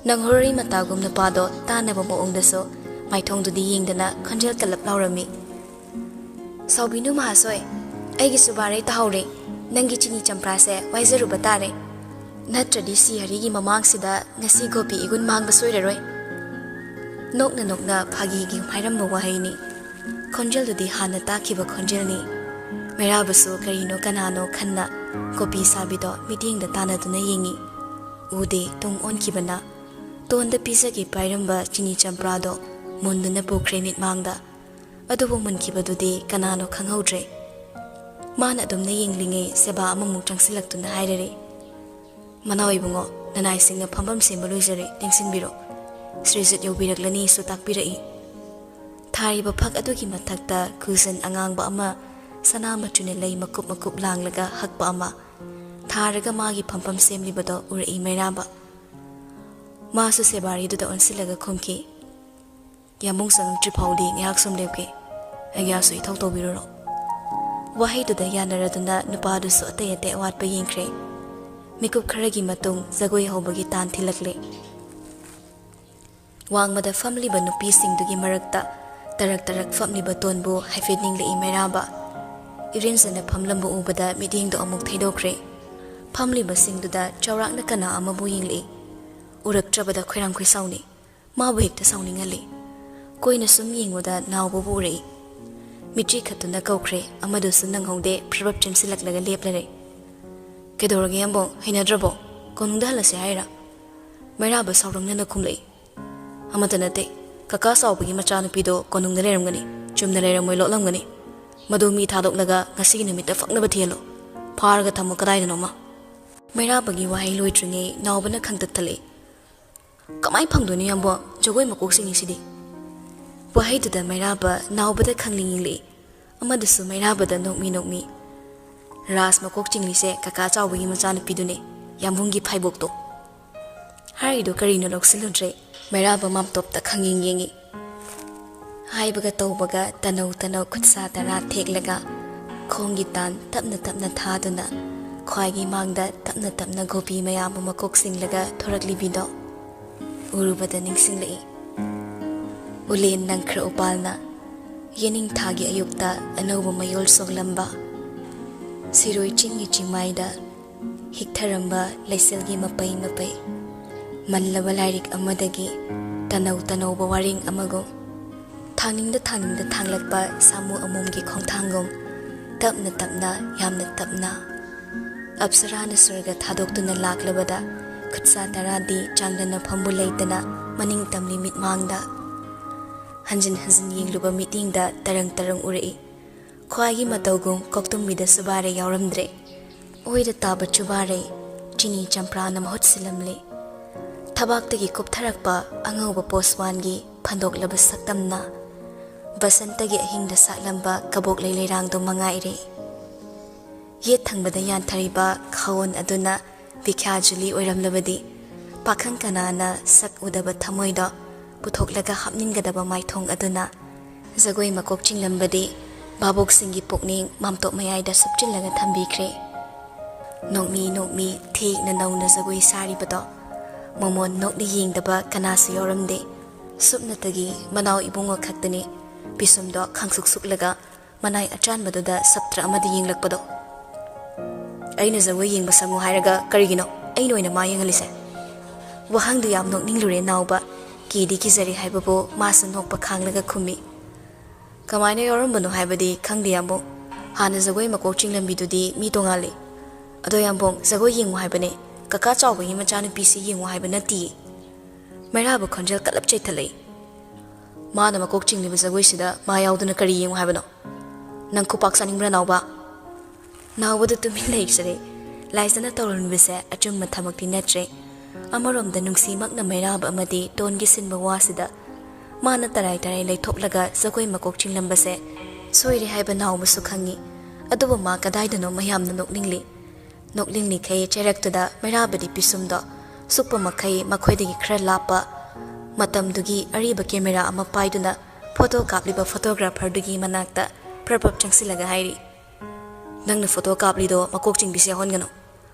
ꯅꯪꯍꯧꯔꯤ ꯃꯇꯥꯒꯨꯝ ꯅꯨꯄꯥꯗꯣ ꯇꯥꯅꯕ ꯃꯑꯣꯡꯗꯁꯨ ꯃꯥꯏꯊꯣꯡꯗꯨꯗꯤ ꯌꯦꯡꯗꯅ ꯈꯣꯟꯖꯦꯜ ꯀꯜꯂꯞ ꯂꯥꯎꯔꯝꯃꯤ꯫ "ꯁꯥꯎꯕꯤꯅꯨ ꯃꯍꯥꯁꯣꯏ, ꯑꯩꯒꯤꯁꯨ ꯚꯥꯔꯩ ꯇꯥꯍꯧꯔꯦ꯫ ꯅꯪꯒꯤ ꯆꯤꯅꯤ ꯆꯝꯄ꯭ꯔꯥꯁꯦ ꯋꯥꯏꯖꯔꯨꯕ ꯇꯥꯔꯦ꯫ ꯅꯠꯇ꯭ꯔꯗꯤ ꯁꯤ ꯍꯔꯤꯒꯤ ꯃꯃꯥꯡꯁꯤꯗ ꯉꯁꯤ ꯒꯣꯄꯤ ꯏꯒꯨꯟ ꯃꯥꯡꯕ ꯁꯣꯏꯔꯔꯣꯏ"꯫ ꯅꯣꯛꯅ ꯅꯣꯛꯅ ꯐꯥꯒꯤꯒꯤ ꯍꯥꯏꯔꯝꯕ ꯋꯥꯍꯩꯅꯤ꯫ ꯈꯣꯟꯖꯦꯜꯗꯨꯗꯤ ꯍꯥꯟꯅ ꯇꯥꯈꯤꯕ ꯈꯣꯟꯖꯦꯜꯅꯤ꯫ ꯃꯩꯔꯥꯕꯁꯨ ꯀꯔꯤꯅꯣ ꯀꯅꯥꯅꯣ ꯈꯟꯅ ꯒꯣꯄꯤ ꯁꯥꯕꯤꯗꯣ ꯃꯤꯠꯌꯦꯡꯗ ꯇꯥꯟꯅꯗꯨꯅ ꯌꯦꯡꯉꯤ꯫ ꯎꯗꯦ, ꯇꯨꯡ ꯑꯣꯟꯈꯤꯕꯅ꯫ ꯇꯣꯟꯗ ꯄꯤꯖꯒꯦ ꯄꯥꯏꯔꯝꯕ ꯆꯤꯅꯤ ꯆꯝꯄ꯭ꯔꯥꯗꯣ ꯃꯨꯟꯗꯨꯅ ꯄꯨꯈ꯭ꯔꯦ ꯃꯤꯠꯃꯥꯡꯗ꯫ ꯑꯗꯨꯕꯨ ꯃꯨꯟꯈꯤꯕꯗꯨꯗꯤ ꯀꯅꯥꯅꯣ ꯈꯪꯍꯧꯗ꯭ꯔꯦ꯫ ꯃꯥꯅ ꯑꯗꯨꯝꯅ ꯌꯦꯡꯂꯤꯉꯩ ꯁꯦꯕꯥ ꯑꯃꯃꯨꯛ ꯆꯪꯁꯤꯜꯂꯛꯇꯨꯅ ꯍꯥꯏꯔꯔꯦ, "ꯃꯅꯥꯎ ꯏꯕꯨꯡꯉꯣ, ꯅꯅꯥꯏꯁꯤꯡꯅ ꯐꯝꯐꯝ ꯁꯦꯝꯕ ꯂꯣꯏꯖꯔꯦ, ꯂꯦꯡꯁꯤꯟꯕꯤꯔꯣ꯫ ꯁ꯭ꯔꯤꯖꯤꯠ ꯌꯧꯕꯤꯔꯛꯂꯅꯤꯁꯨ ꯇꯥꯛꯄꯤꯔꯛꯏ"꯫ ꯊꯥꯔꯤꯕ ꯐꯛ ꯑꯗꯨꯒꯤ ꯃꯊꯛꯇ ꯀꯨꯁꯟ ꯑꯉꯥꯡꯕ ꯑꯃ ꯁꯅꯥ ꯃꯆꯨꯅ ꯂꯩ ꯃꯀꯨꯞ ꯃꯀꯨꯞ ꯂꯥꯡꯂꯒ ꯍꯛꯄ ꯑꯃ ꯊꯥꯔꯒ ꯃꯥꯒꯤ ꯐꯝꯐꯝ ꯁꯦꯝꯂꯤꯕꯗꯣ ꯎꯔꯛꯏ ꯃꯩꯔꯥꯕ꯫ ꯃꯥꯁꯨ ꯁꯦꯕꯥꯔꯤꯗꯨꯗ ꯑꯣꯟꯁꯤꯜꯂꯒ ꯈꯨꯝꯈꯤ, "ꯌꯥꯝꯕꯨꯡ ꯆꯪꯉꯛꯇ꯭ꯔꯤ ꯐꯥꯎꯗꯤ ꯉꯥꯏꯍꯥꯛ ꯁꯨꯝ ꯂꯦꯞꯀꯦ꯫ ꯑꯩꯒꯤꯌꯥꯁꯨ ꯏꯊꯧ ꯇꯧꯕꯤꯔꯨꯔꯣ"꯫ ꯋꯥꯍꯩꯗꯨꯗ ꯌꯥꯅꯔꯗꯨꯅ ꯅꯨꯄꯥꯗꯨꯁꯨ ꯑꯇꯩ ꯑꯇꯩ ꯑꯋꯥꯠꯄ ꯌꯦꯡꯈ꯭ꯔꯦ꯫ ꯃꯤꯀꯨꯞ ꯈꯔꯒꯤ ꯃꯇꯨꯡ ꯖꯒꯣꯏ ꯍꯧꯕꯒꯤ ꯇꯥꯟ ꯊꯤꯜꯂꯛꯂꯦ꯫ ꯋꯥꯡꯃꯗ ꯐꯝꯂꯤꯕ ꯅꯨꯄꯤꯁꯤꯡꯗꯨꯒꯤ ꯃꯔꯛꯇ ꯇꯔꯛ ꯇꯔꯛ ꯐꯝꯂꯤꯕ ꯇꯣꯟꯕꯨ ꯍꯥꯏꯐꯦꯠ ꯅꯤꯡꯂꯛꯏ ꯃꯩꯔꯥꯕ꯫ ꯏꯔꯦꯟꯖꯅ ꯐꯝꯂꯝꯕ ꯎꯕꯗ ꯃꯤꯠꯌꯦꯡꯗꯣ ꯑꯃꯨꯛ ꯊꯩꯗꯣꯛꯈ꯭ꯔꯦ꯫ ꯐꯝꯂꯤꯕꯁꯤꯡꯗꯨꯗ ꯆꯥꯎꯔꯥꯛꯅ ꯀꯅꯥ ꯑꯃꯕꯨ ꯌꯦꯡꯂꯛꯏ꯫ ꯎꯔꯛꯇ꯭ꯔꯕꯗ ꯈꯣꯏꯔꯥꯡ ꯈꯣꯏꯁꯥꯎꯅꯤ꯫ ꯃꯥꯕꯨ ꯍꯦꯛꯇ ꯁꯥꯎꯅꯤꯡꯍꯜꯂꯤ꯫ ꯀꯣꯏꯅ ꯁꯨꯝ ꯌꯦꯡꯕꯗ ꯅꯥꯎꯕꯕꯨ ꯎꯔꯛꯏ꯫ ꯃꯤꯠꯆꯤ ꯈꯠꯇꯨꯅ ꯀꯧꯈ꯭ꯔꯦ, ꯑꯃꯗꯨꯁꯨ ꯅꯪꯍꯧꯗꯦ, ꯐ꯭ꯔꯕꯞ ꯆꯦꯟꯁꯤꯜꯂꯛꯂꯒ ꯂꯦꯞꯂꯔꯦ꯫ "ꯀꯩꯗꯧꯔꯒꯦ ꯌꯥꯝꯕꯣ, ꯍꯩꯅꯗ꯭ꯔꯕꯣ? ꯀꯣꯅꯨꯡꯗ ꯍꯜꯂꯁꯦ ꯍꯥꯏꯔ?" ꯃꯩꯔꯥꯕ ꯁꯥꯎꯔꯪꯅꯅ ꯈꯨꯝꯂꯛꯏ꯫ "ꯑꯃꯠꯇ ꯅꯠꯇꯦ, ꯀꯀꯥ ꯆꯥꯎꯕꯒꯤ ꯃꯆꯥꯅꯨꯄꯤꯗꯣ ꯀꯣꯅꯨꯡꯗ ꯂꯩꯔꯝꯒꯅꯤ, ꯆꯨꯝꯅ ꯂꯩꯔꯝꯃꯣꯏ, ꯂꯣꯠꯂꯝꯒꯅꯤ꯫ ꯃꯗꯨ ꯃꯤ ꯊꯥꯗꯣꯛꯂꯒ ꯉꯁꯤꯒꯤ ꯅꯨꯃꯤꯠꯇ ꯐꯛꯅꯕ ꯊꯤꯍꯜꯂꯣ꯫ ꯐꯥꯔꯒ ꯊꯝꯃꯣ ꯀꯗꯥꯏꯗꯅꯣꯃ"꯫ ꯃꯩꯔꯥꯕꯒꯤ ꯋꯥꯍꯩ ꯂꯣꯏꯗ꯭ꯔꯤꯉꯩ ꯅꯥꯎꯕꯅ ꯈꯪꯇꯛ ꯊꯠꯂꯛꯏ꯫ "ꯀꯃꯥꯏ ꯐꯪꯗꯣꯏꯅꯣ ꯌꯥꯝꯕꯣ? ꯖꯒꯣꯏ ꯃꯀꯣꯛ ꯆꯤꯡꯉꯤꯁꯤꯗꯤ"꯫ ꯋꯥꯍꯩꯗꯨꯗ ꯃꯩꯔꯥꯕ ꯅꯥꯎꯕꯗ ꯈꯪꯂꯤ ꯌꯦꯡꯂꯛꯏ꯫ ꯑꯃꯗꯨꯁꯨ ꯃꯩꯔꯥꯕꯗ ꯅꯣꯛꯃꯤ ꯅꯣꯛꯃꯤ꯫ "ꯔꯥꯁ ꯃꯀꯣꯛ ꯆꯤꯡꯂꯤꯁꯦ ꯀꯀꯥ ꯆꯥꯎꯕꯒꯤ ꯃꯆꯥꯅꯨꯄꯤꯗꯨꯅꯦ, ꯌꯥꯝꯕꯨꯡꯒꯤ ꯐꯥꯏꯕꯣꯛꯇꯣ"꯫ ꯍꯥꯏꯔꯤꯗꯨ ꯀꯔꯤꯅꯣ ꯂꯧꯁꯤꯜꯂꯨꯗ꯭ꯔꯦ꯫ ꯃꯩꯔꯥꯕ ꯃꯥꯝꯇꯣꯞꯇ ꯈꯪꯌꯦꯡ ꯌꯦꯡꯉꯤ꯫ ꯍꯥꯏꯕꯒ ꯇꯧꯕꯒ ꯇꯅꯧ ꯇꯅꯧ ꯈꯨꯠꯁꯥ ꯇꯔꯥ ꯊꯦꯛꯂꯒ ꯈꯣꯡꯒꯤ ꯇꯥꯟ ꯇꯞꯅ ꯇꯞꯅ ꯊꯥꯗꯨꯅ ꯈ꯭ꯋꯥꯏꯒꯤ ꯃꯥꯡꯗ ꯇꯞꯅ ꯇꯞꯅ ꯒꯣꯄꯤ ꯃꯌꯥꯝꯕꯨ ꯃꯀꯣꯛ ꯆꯤꯡꯂꯒ ꯊꯣꯔꯛꯂꯤꯕꯤꯗꯣ ꯎꯔꯨꯕꯗ ꯅꯤꯡꯁꯤꯡꯂꯛꯏ꯫ ꯎꯂꯦꯟ ꯅꯪꯈ꯭ꯔ ꯎꯄꯥꯜꯅ ꯌꯦꯅꯤꯡꯊꯥꯒꯤ ꯑꯌꯨꯛꯇ ꯑꯅꯧꯕ ꯃꯌꯣꯜ ꯁꯣꯛꯂꯝꯕ, ꯁꯤꯔꯣꯏ ꯆꯤꯡꯒꯤ ꯆꯤꯡꯃꯥꯏꯗ ꯍꯤꯛꯊꯔꯝꯕ ꯂꯩꯆꯤꯜꯒꯤ ꯃꯄꯩ ꯃꯄꯩ, ꯃꯜꯂꯕ ꯂꯥꯏꯔꯤꯛ ꯑꯃꯗꯒꯤ ꯇꯅꯧ ꯇꯅꯧꯕ ꯋꯥꯔꯦꯡ ꯑꯃꯒꯨꯝ, ꯊꯥꯡꯅꯤꯡꯗ ꯊꯥꯡꯅꯤꯡꯗ ꯊꯥꯡꯂꯛꯄ ꯁꯥꯃꯨ ꯑꯃꯣꯝꯒꯤ ꯈꯣꯡꯊꯥꯡꯒꯨꯝ, ꯇꯞꯅ ꯇꯞꯅ, ꯌꯥꯝꯅ ꯇꯞꯅ꯫ ꯑꯞꯁꯔꯥꯅ ꯁ꯭ꯋꯔꯒ ꯊꯥꯗꯣꯛꯇꯨꯅ ꯂꯥꯛꯂꯕꯗ ꯈꯨꯠꯁꯥ ꯇꯔꯥꯗꯤ ꯆꯥꯡꯗꯝꯅꯐꯝꯕꯨ ꯂꯩꯇꯅ ꯃꯅꯤꯡ ꯇꯝꯂꯤ ꯃꯤꯠꯃꯥꯡꯗ꯫ ꯍꯟꯖꯤꯟ ꯍꯟꯖꯤꯟ ꯌꯦꯡꯂꯨꯕ ꯃꯤꯠꯌꯦꯡꯗ ꯇꯔꯪ ꯇꯔꯪ ꯎꯔꯛꯏ꯫ ꯈ꯭ꯋꯥꯏꯒꯤ ꯃꯇꯧꯒꯨꯝ ꯀꯣꯛꯇꯨꯝꯕꯤꯗ ꯁꯨꯕꯥꯔꯦ ꯌꯥꯎꯔꯝꯗ꯭ꯔꯦ꯫ ꯑꯣꯏꯗ ꯇꯥꯕ ꯆꯨꯕꯥꯔꯦ, ꯆꯤꯅꯤ ꯆꯝꯄ꯭ꯔꯥꯅ ꯃꯍꯨꯠ ꯁꯤꯜꯂꯝꯂꯦ꯫ ꯊꯕꯥꯛꯇꯒꯤ ꯀꯨꯞꯊꯔꯛꯄ ꯑꯉꯧꯕ ꯄꯣꯁꯋꯥꯟꯒꯤ ꯐꯟꯗꯣꯛꯂꯕ ꯁꯛꯇꯝꯅ ꯕꯁꯟꯇꯒꯤ ꯑꯍꯤꯡꯗ ꯁꯥꯠꯂꯝꯕ ꯀꯕꯣꯛꯂꯩ ꯂꯩꯔꯥꯡꯗꯣ ꯃꯉꯥꯏꯔꯦ꯫ ꯌꯦꯠ ꯊꯪꯕꯗ ꯌꯥꯟꯊꯔꯤꯕ ꯈꯥꯋꯣꯟ ꯑꯗꯨꯅ ꯕꯤꯈ꯭ꯌꯥ ꯖꯨꯂꯤ ꯑꯣꯏꯔꯝꯂꯕꯗꯤ, ꯄꯥꯈꯪ ꯀꯅꯥꯅ ꯁꯛ ꯎꯗꯕ ꯊꯃꯣꯏꯗꯣ ꯄꯨꯊꯣꯛꯂꯒ ꯍꯥꯞꯅꯤꯡꯒꯗꯕ ꯃꯥꯏꯊꯣꯡ ꯑꯗꯨꯅ ꯖꯒꯣꯏ ꯃꯀꯣꯛ ꯆꯤꯡꯂꯝꯕꯗꯤ, ꯚꯥꯕꯣꯛꯁꯤꯡꯒꯤ ꯄꯨꯛꯅꯤꯡ ꯃꯥꯝꯇꯣꯞ ꯃꯌꯥꯏꯗ ꯁꯨꯞꯆꯤꯜꯂꯒ ꯊꯝꯕꯤꯈ꯭ꯔꯦ꯫ ꯅꯣꯛꯃꯤ ꯅꯣꯛꯃꯤ ꯊꯦꯛꯅ ꯅꯧꯅ ꯖꯒꯣꯏ ꯁꯥꯔꯤꯕꯗꯣ ꯃꯃꯣꯟ ꯅꯣꯛꯅ ꯌꯦꯡꯗꯕ ꯀꯅꯥꯁꯨ ꯌꯥꯎꯔꯝꯗꯦ꯫ ꯁꯨꯞꯅꯇꯒꯤ ꯃꯅꯥꯎ ꯏꯕꯨꯡꯉꯣ ꯈꯛꯇꯅꯤ ꯄꯤꯁꯨꯝꯗꯣ ꯈꯪꯁꯨꯛ ꯁꯨꯛꯂꯒ ꯃꯅꯥꯏ ꯑꯆꯥꯟꯕꯗꯨꯗ ꯁꯞꯇ꯭ꯔ ꯑꯃꯗ ꯌꯦꯡꯂꯛꯄꯗꯣ꯫ "ꯑꯩꯅ ꯖꯒꯣꯏ ꯌꯦꯡꯕ ꯁꯪꯉꯨ ꯍꯥꯏꯔꯒ ꯀꯔꯤꯒꯤꯅꯣ ꯑꯩꯅ ꯑꯣꯏꯅ ꯃꯥ ꯌꯦꯡꯍꯜꯂꯤꯁꯦ?" ꯋꯥꯍꯪꯗꯨ ꯌꯥꯝ ꯅꯣꯛꯅꯤꯡꯂꯨꯔꯦ ꯅꯥꯎꯕ꯫ ꯀꯤꯗꯤ ꯀꯤꯖꯔꯦ ꯍꯥꯏꯕꯕꯨ ꯃꯥꯁꯨ ꯅꯣꯛꯄ ꯈꯥꯡꯂꯒ ꯈꯨꯝꯃꯤ꯫ "ꯀꯃꯥꯏꯅ ꯌꯥꯎꯔꯝꯕꯅꯣ ꯍꯥꯏꯕꯗꯤ ꯈꯪꯗꯦ ꯌꯥꯝꯕꯨꯡ꯫ ꯍꯥꯟꯅ ꯖꯒꯣꯏ ꯃꯀꯣꯛ ꯆꯤꯡꯂꯝꯕꯤꯗꯨꯗꯤ ꯃꯤ ꯇꯣꯉꯥꯜꯂꯤ꯫ ꯑꯗꯣ ꯌꯥꯝꯕꯨꯡ, ꯖꯒꯣꯏ ꯌꯦꯡꯉꯨ ꯍꯥꯏꯕꯅꯦ, ꯀꯀꯥ ꯆꯥꯎꯕꯒꯤ ꯃꯆꯥꯅꯨꯄꯤꯁꯤ ꯌꯦꯡꯉꯨ ꯍꯥꯏꯕ ꯅꯠꯇꯤꯌꯦ꯫" ꯃꯩꯔꯥꯕ ꯈꯣꯟꯖꯦꯜ ꯀꯜꯂꯞ ꯆꯩꯊꯠꯂꯛꯏ꯫ "ꯃꯥꯅ ꯃꯀꯣꯛ ꯆꯤꯡꯂꯤꯕ ꯖꯒꯣꯏꯁꯤꯗ ꯃꯥ ꯌꯥꯎꯗꯅ ꯀꯔꯤ ꯌꯦꯡꯉꯨ ꯍꯥꯏꯕꯅꯣ? ꯅꯪ ꯈꯨꯄꯥꯛ ꯆꯥꯅꯤꯡꯕ꯭ꯔꯥ ꯅꯥꯎꯕ?" ꯅꯥꯎꯕꯗ ꯇꯨꯃꯤꯟ ꯂꯩꯈ꯭ꯔꯦ꯫ ꯂꯥꯏꯖꯅ ꯇꯧꯔꯝꯂꯤꯕꯁꯦ ꯑꯆꯨꯝꯕ ꯊꯕꯛꯇꯤ ꯅꯠꯇ꯭ꯔꯦ꯫ ꯑꯃꯔꯣꯝꯗ ꯅꯨꯡꯁꯤꯃꯛꯅ ꯃꯩꯔꯥꯕ ꯑꯃꯗꯤ ꯇꯣꯟꯒꯤ ꯁꯤꯟꯕ ꯋꯥꯁꯤꯗ ꯃꯥꯅ ꯇꯔꯥꯏ ꯇꯔꯥꯏ ꯂꯩꯊꯣꯛꯂꯒ ꯖꯒꯣꯏ ꯃꯀꯣꯛ ꯆꯤꯡꯂꯝꯕꯁꯦ ꯁꯣꯏꯔꯦ ꯍꯥꯏꯕ ꯅꯥꯎꯕꯁꯨ ꯈꯪꯉꯤ꯫ ꯑꯗꯨꯕꯨ ꯃꯥ ꯀꯗꯥꯏꯗꯅꯣ ꯃꯌꯥꯝꯅ ꯅꯣꯛꯅꯤꯡꯂꯤ꯫ ꯅꯣꯛꯅꯤꯡꯂꯤꯈꯩ ꯆꯩꯔꯛꯇꯨꯗ ꯃꯩꯔꯥꯕꯗꯤ ꯄꯤꯁꯨꯝꯗꯣ ꯁꯨꯛꯄ ꯃꯈꯩ ꯃꯈꯣꯏꯗꯒꯤ ꯈꯔ ꯂꯥꯞꯄ ꯃꯇꯝꯗꯨꯒꯤ ꯑꯔꯤꯕ ꯀꯦꯃꯦꯔꯥ ꯑꯃ ꯄꯥꯏꯗꯨꯅ ꯐꯣꯇꯣ ꯀꯥꯞꯂꯤꯕ ꯐꯣꯇꯣꯒ꯭ꯔꯥꯐꯔꯗꯨꯒꯤ ꯃꯅꯥꯛꯇ ꯄ꯭ꯔꯞ ꯄ꯭ꯔꯞ ꯆꯪꯁꯤꯜꯂꯒ ꯍꯥꯏꯔꯤ, "ꯅꯪꯅ ꯐꯣꯇꯣ ꯀꯥꯞꯂꯤꯗꯣ ꯃꯀꯣꯛ ꯆꯤꯡꯕꯤꯁꯦ ꯌꯥꯎꯍꯟꯒꯅꯨ꯫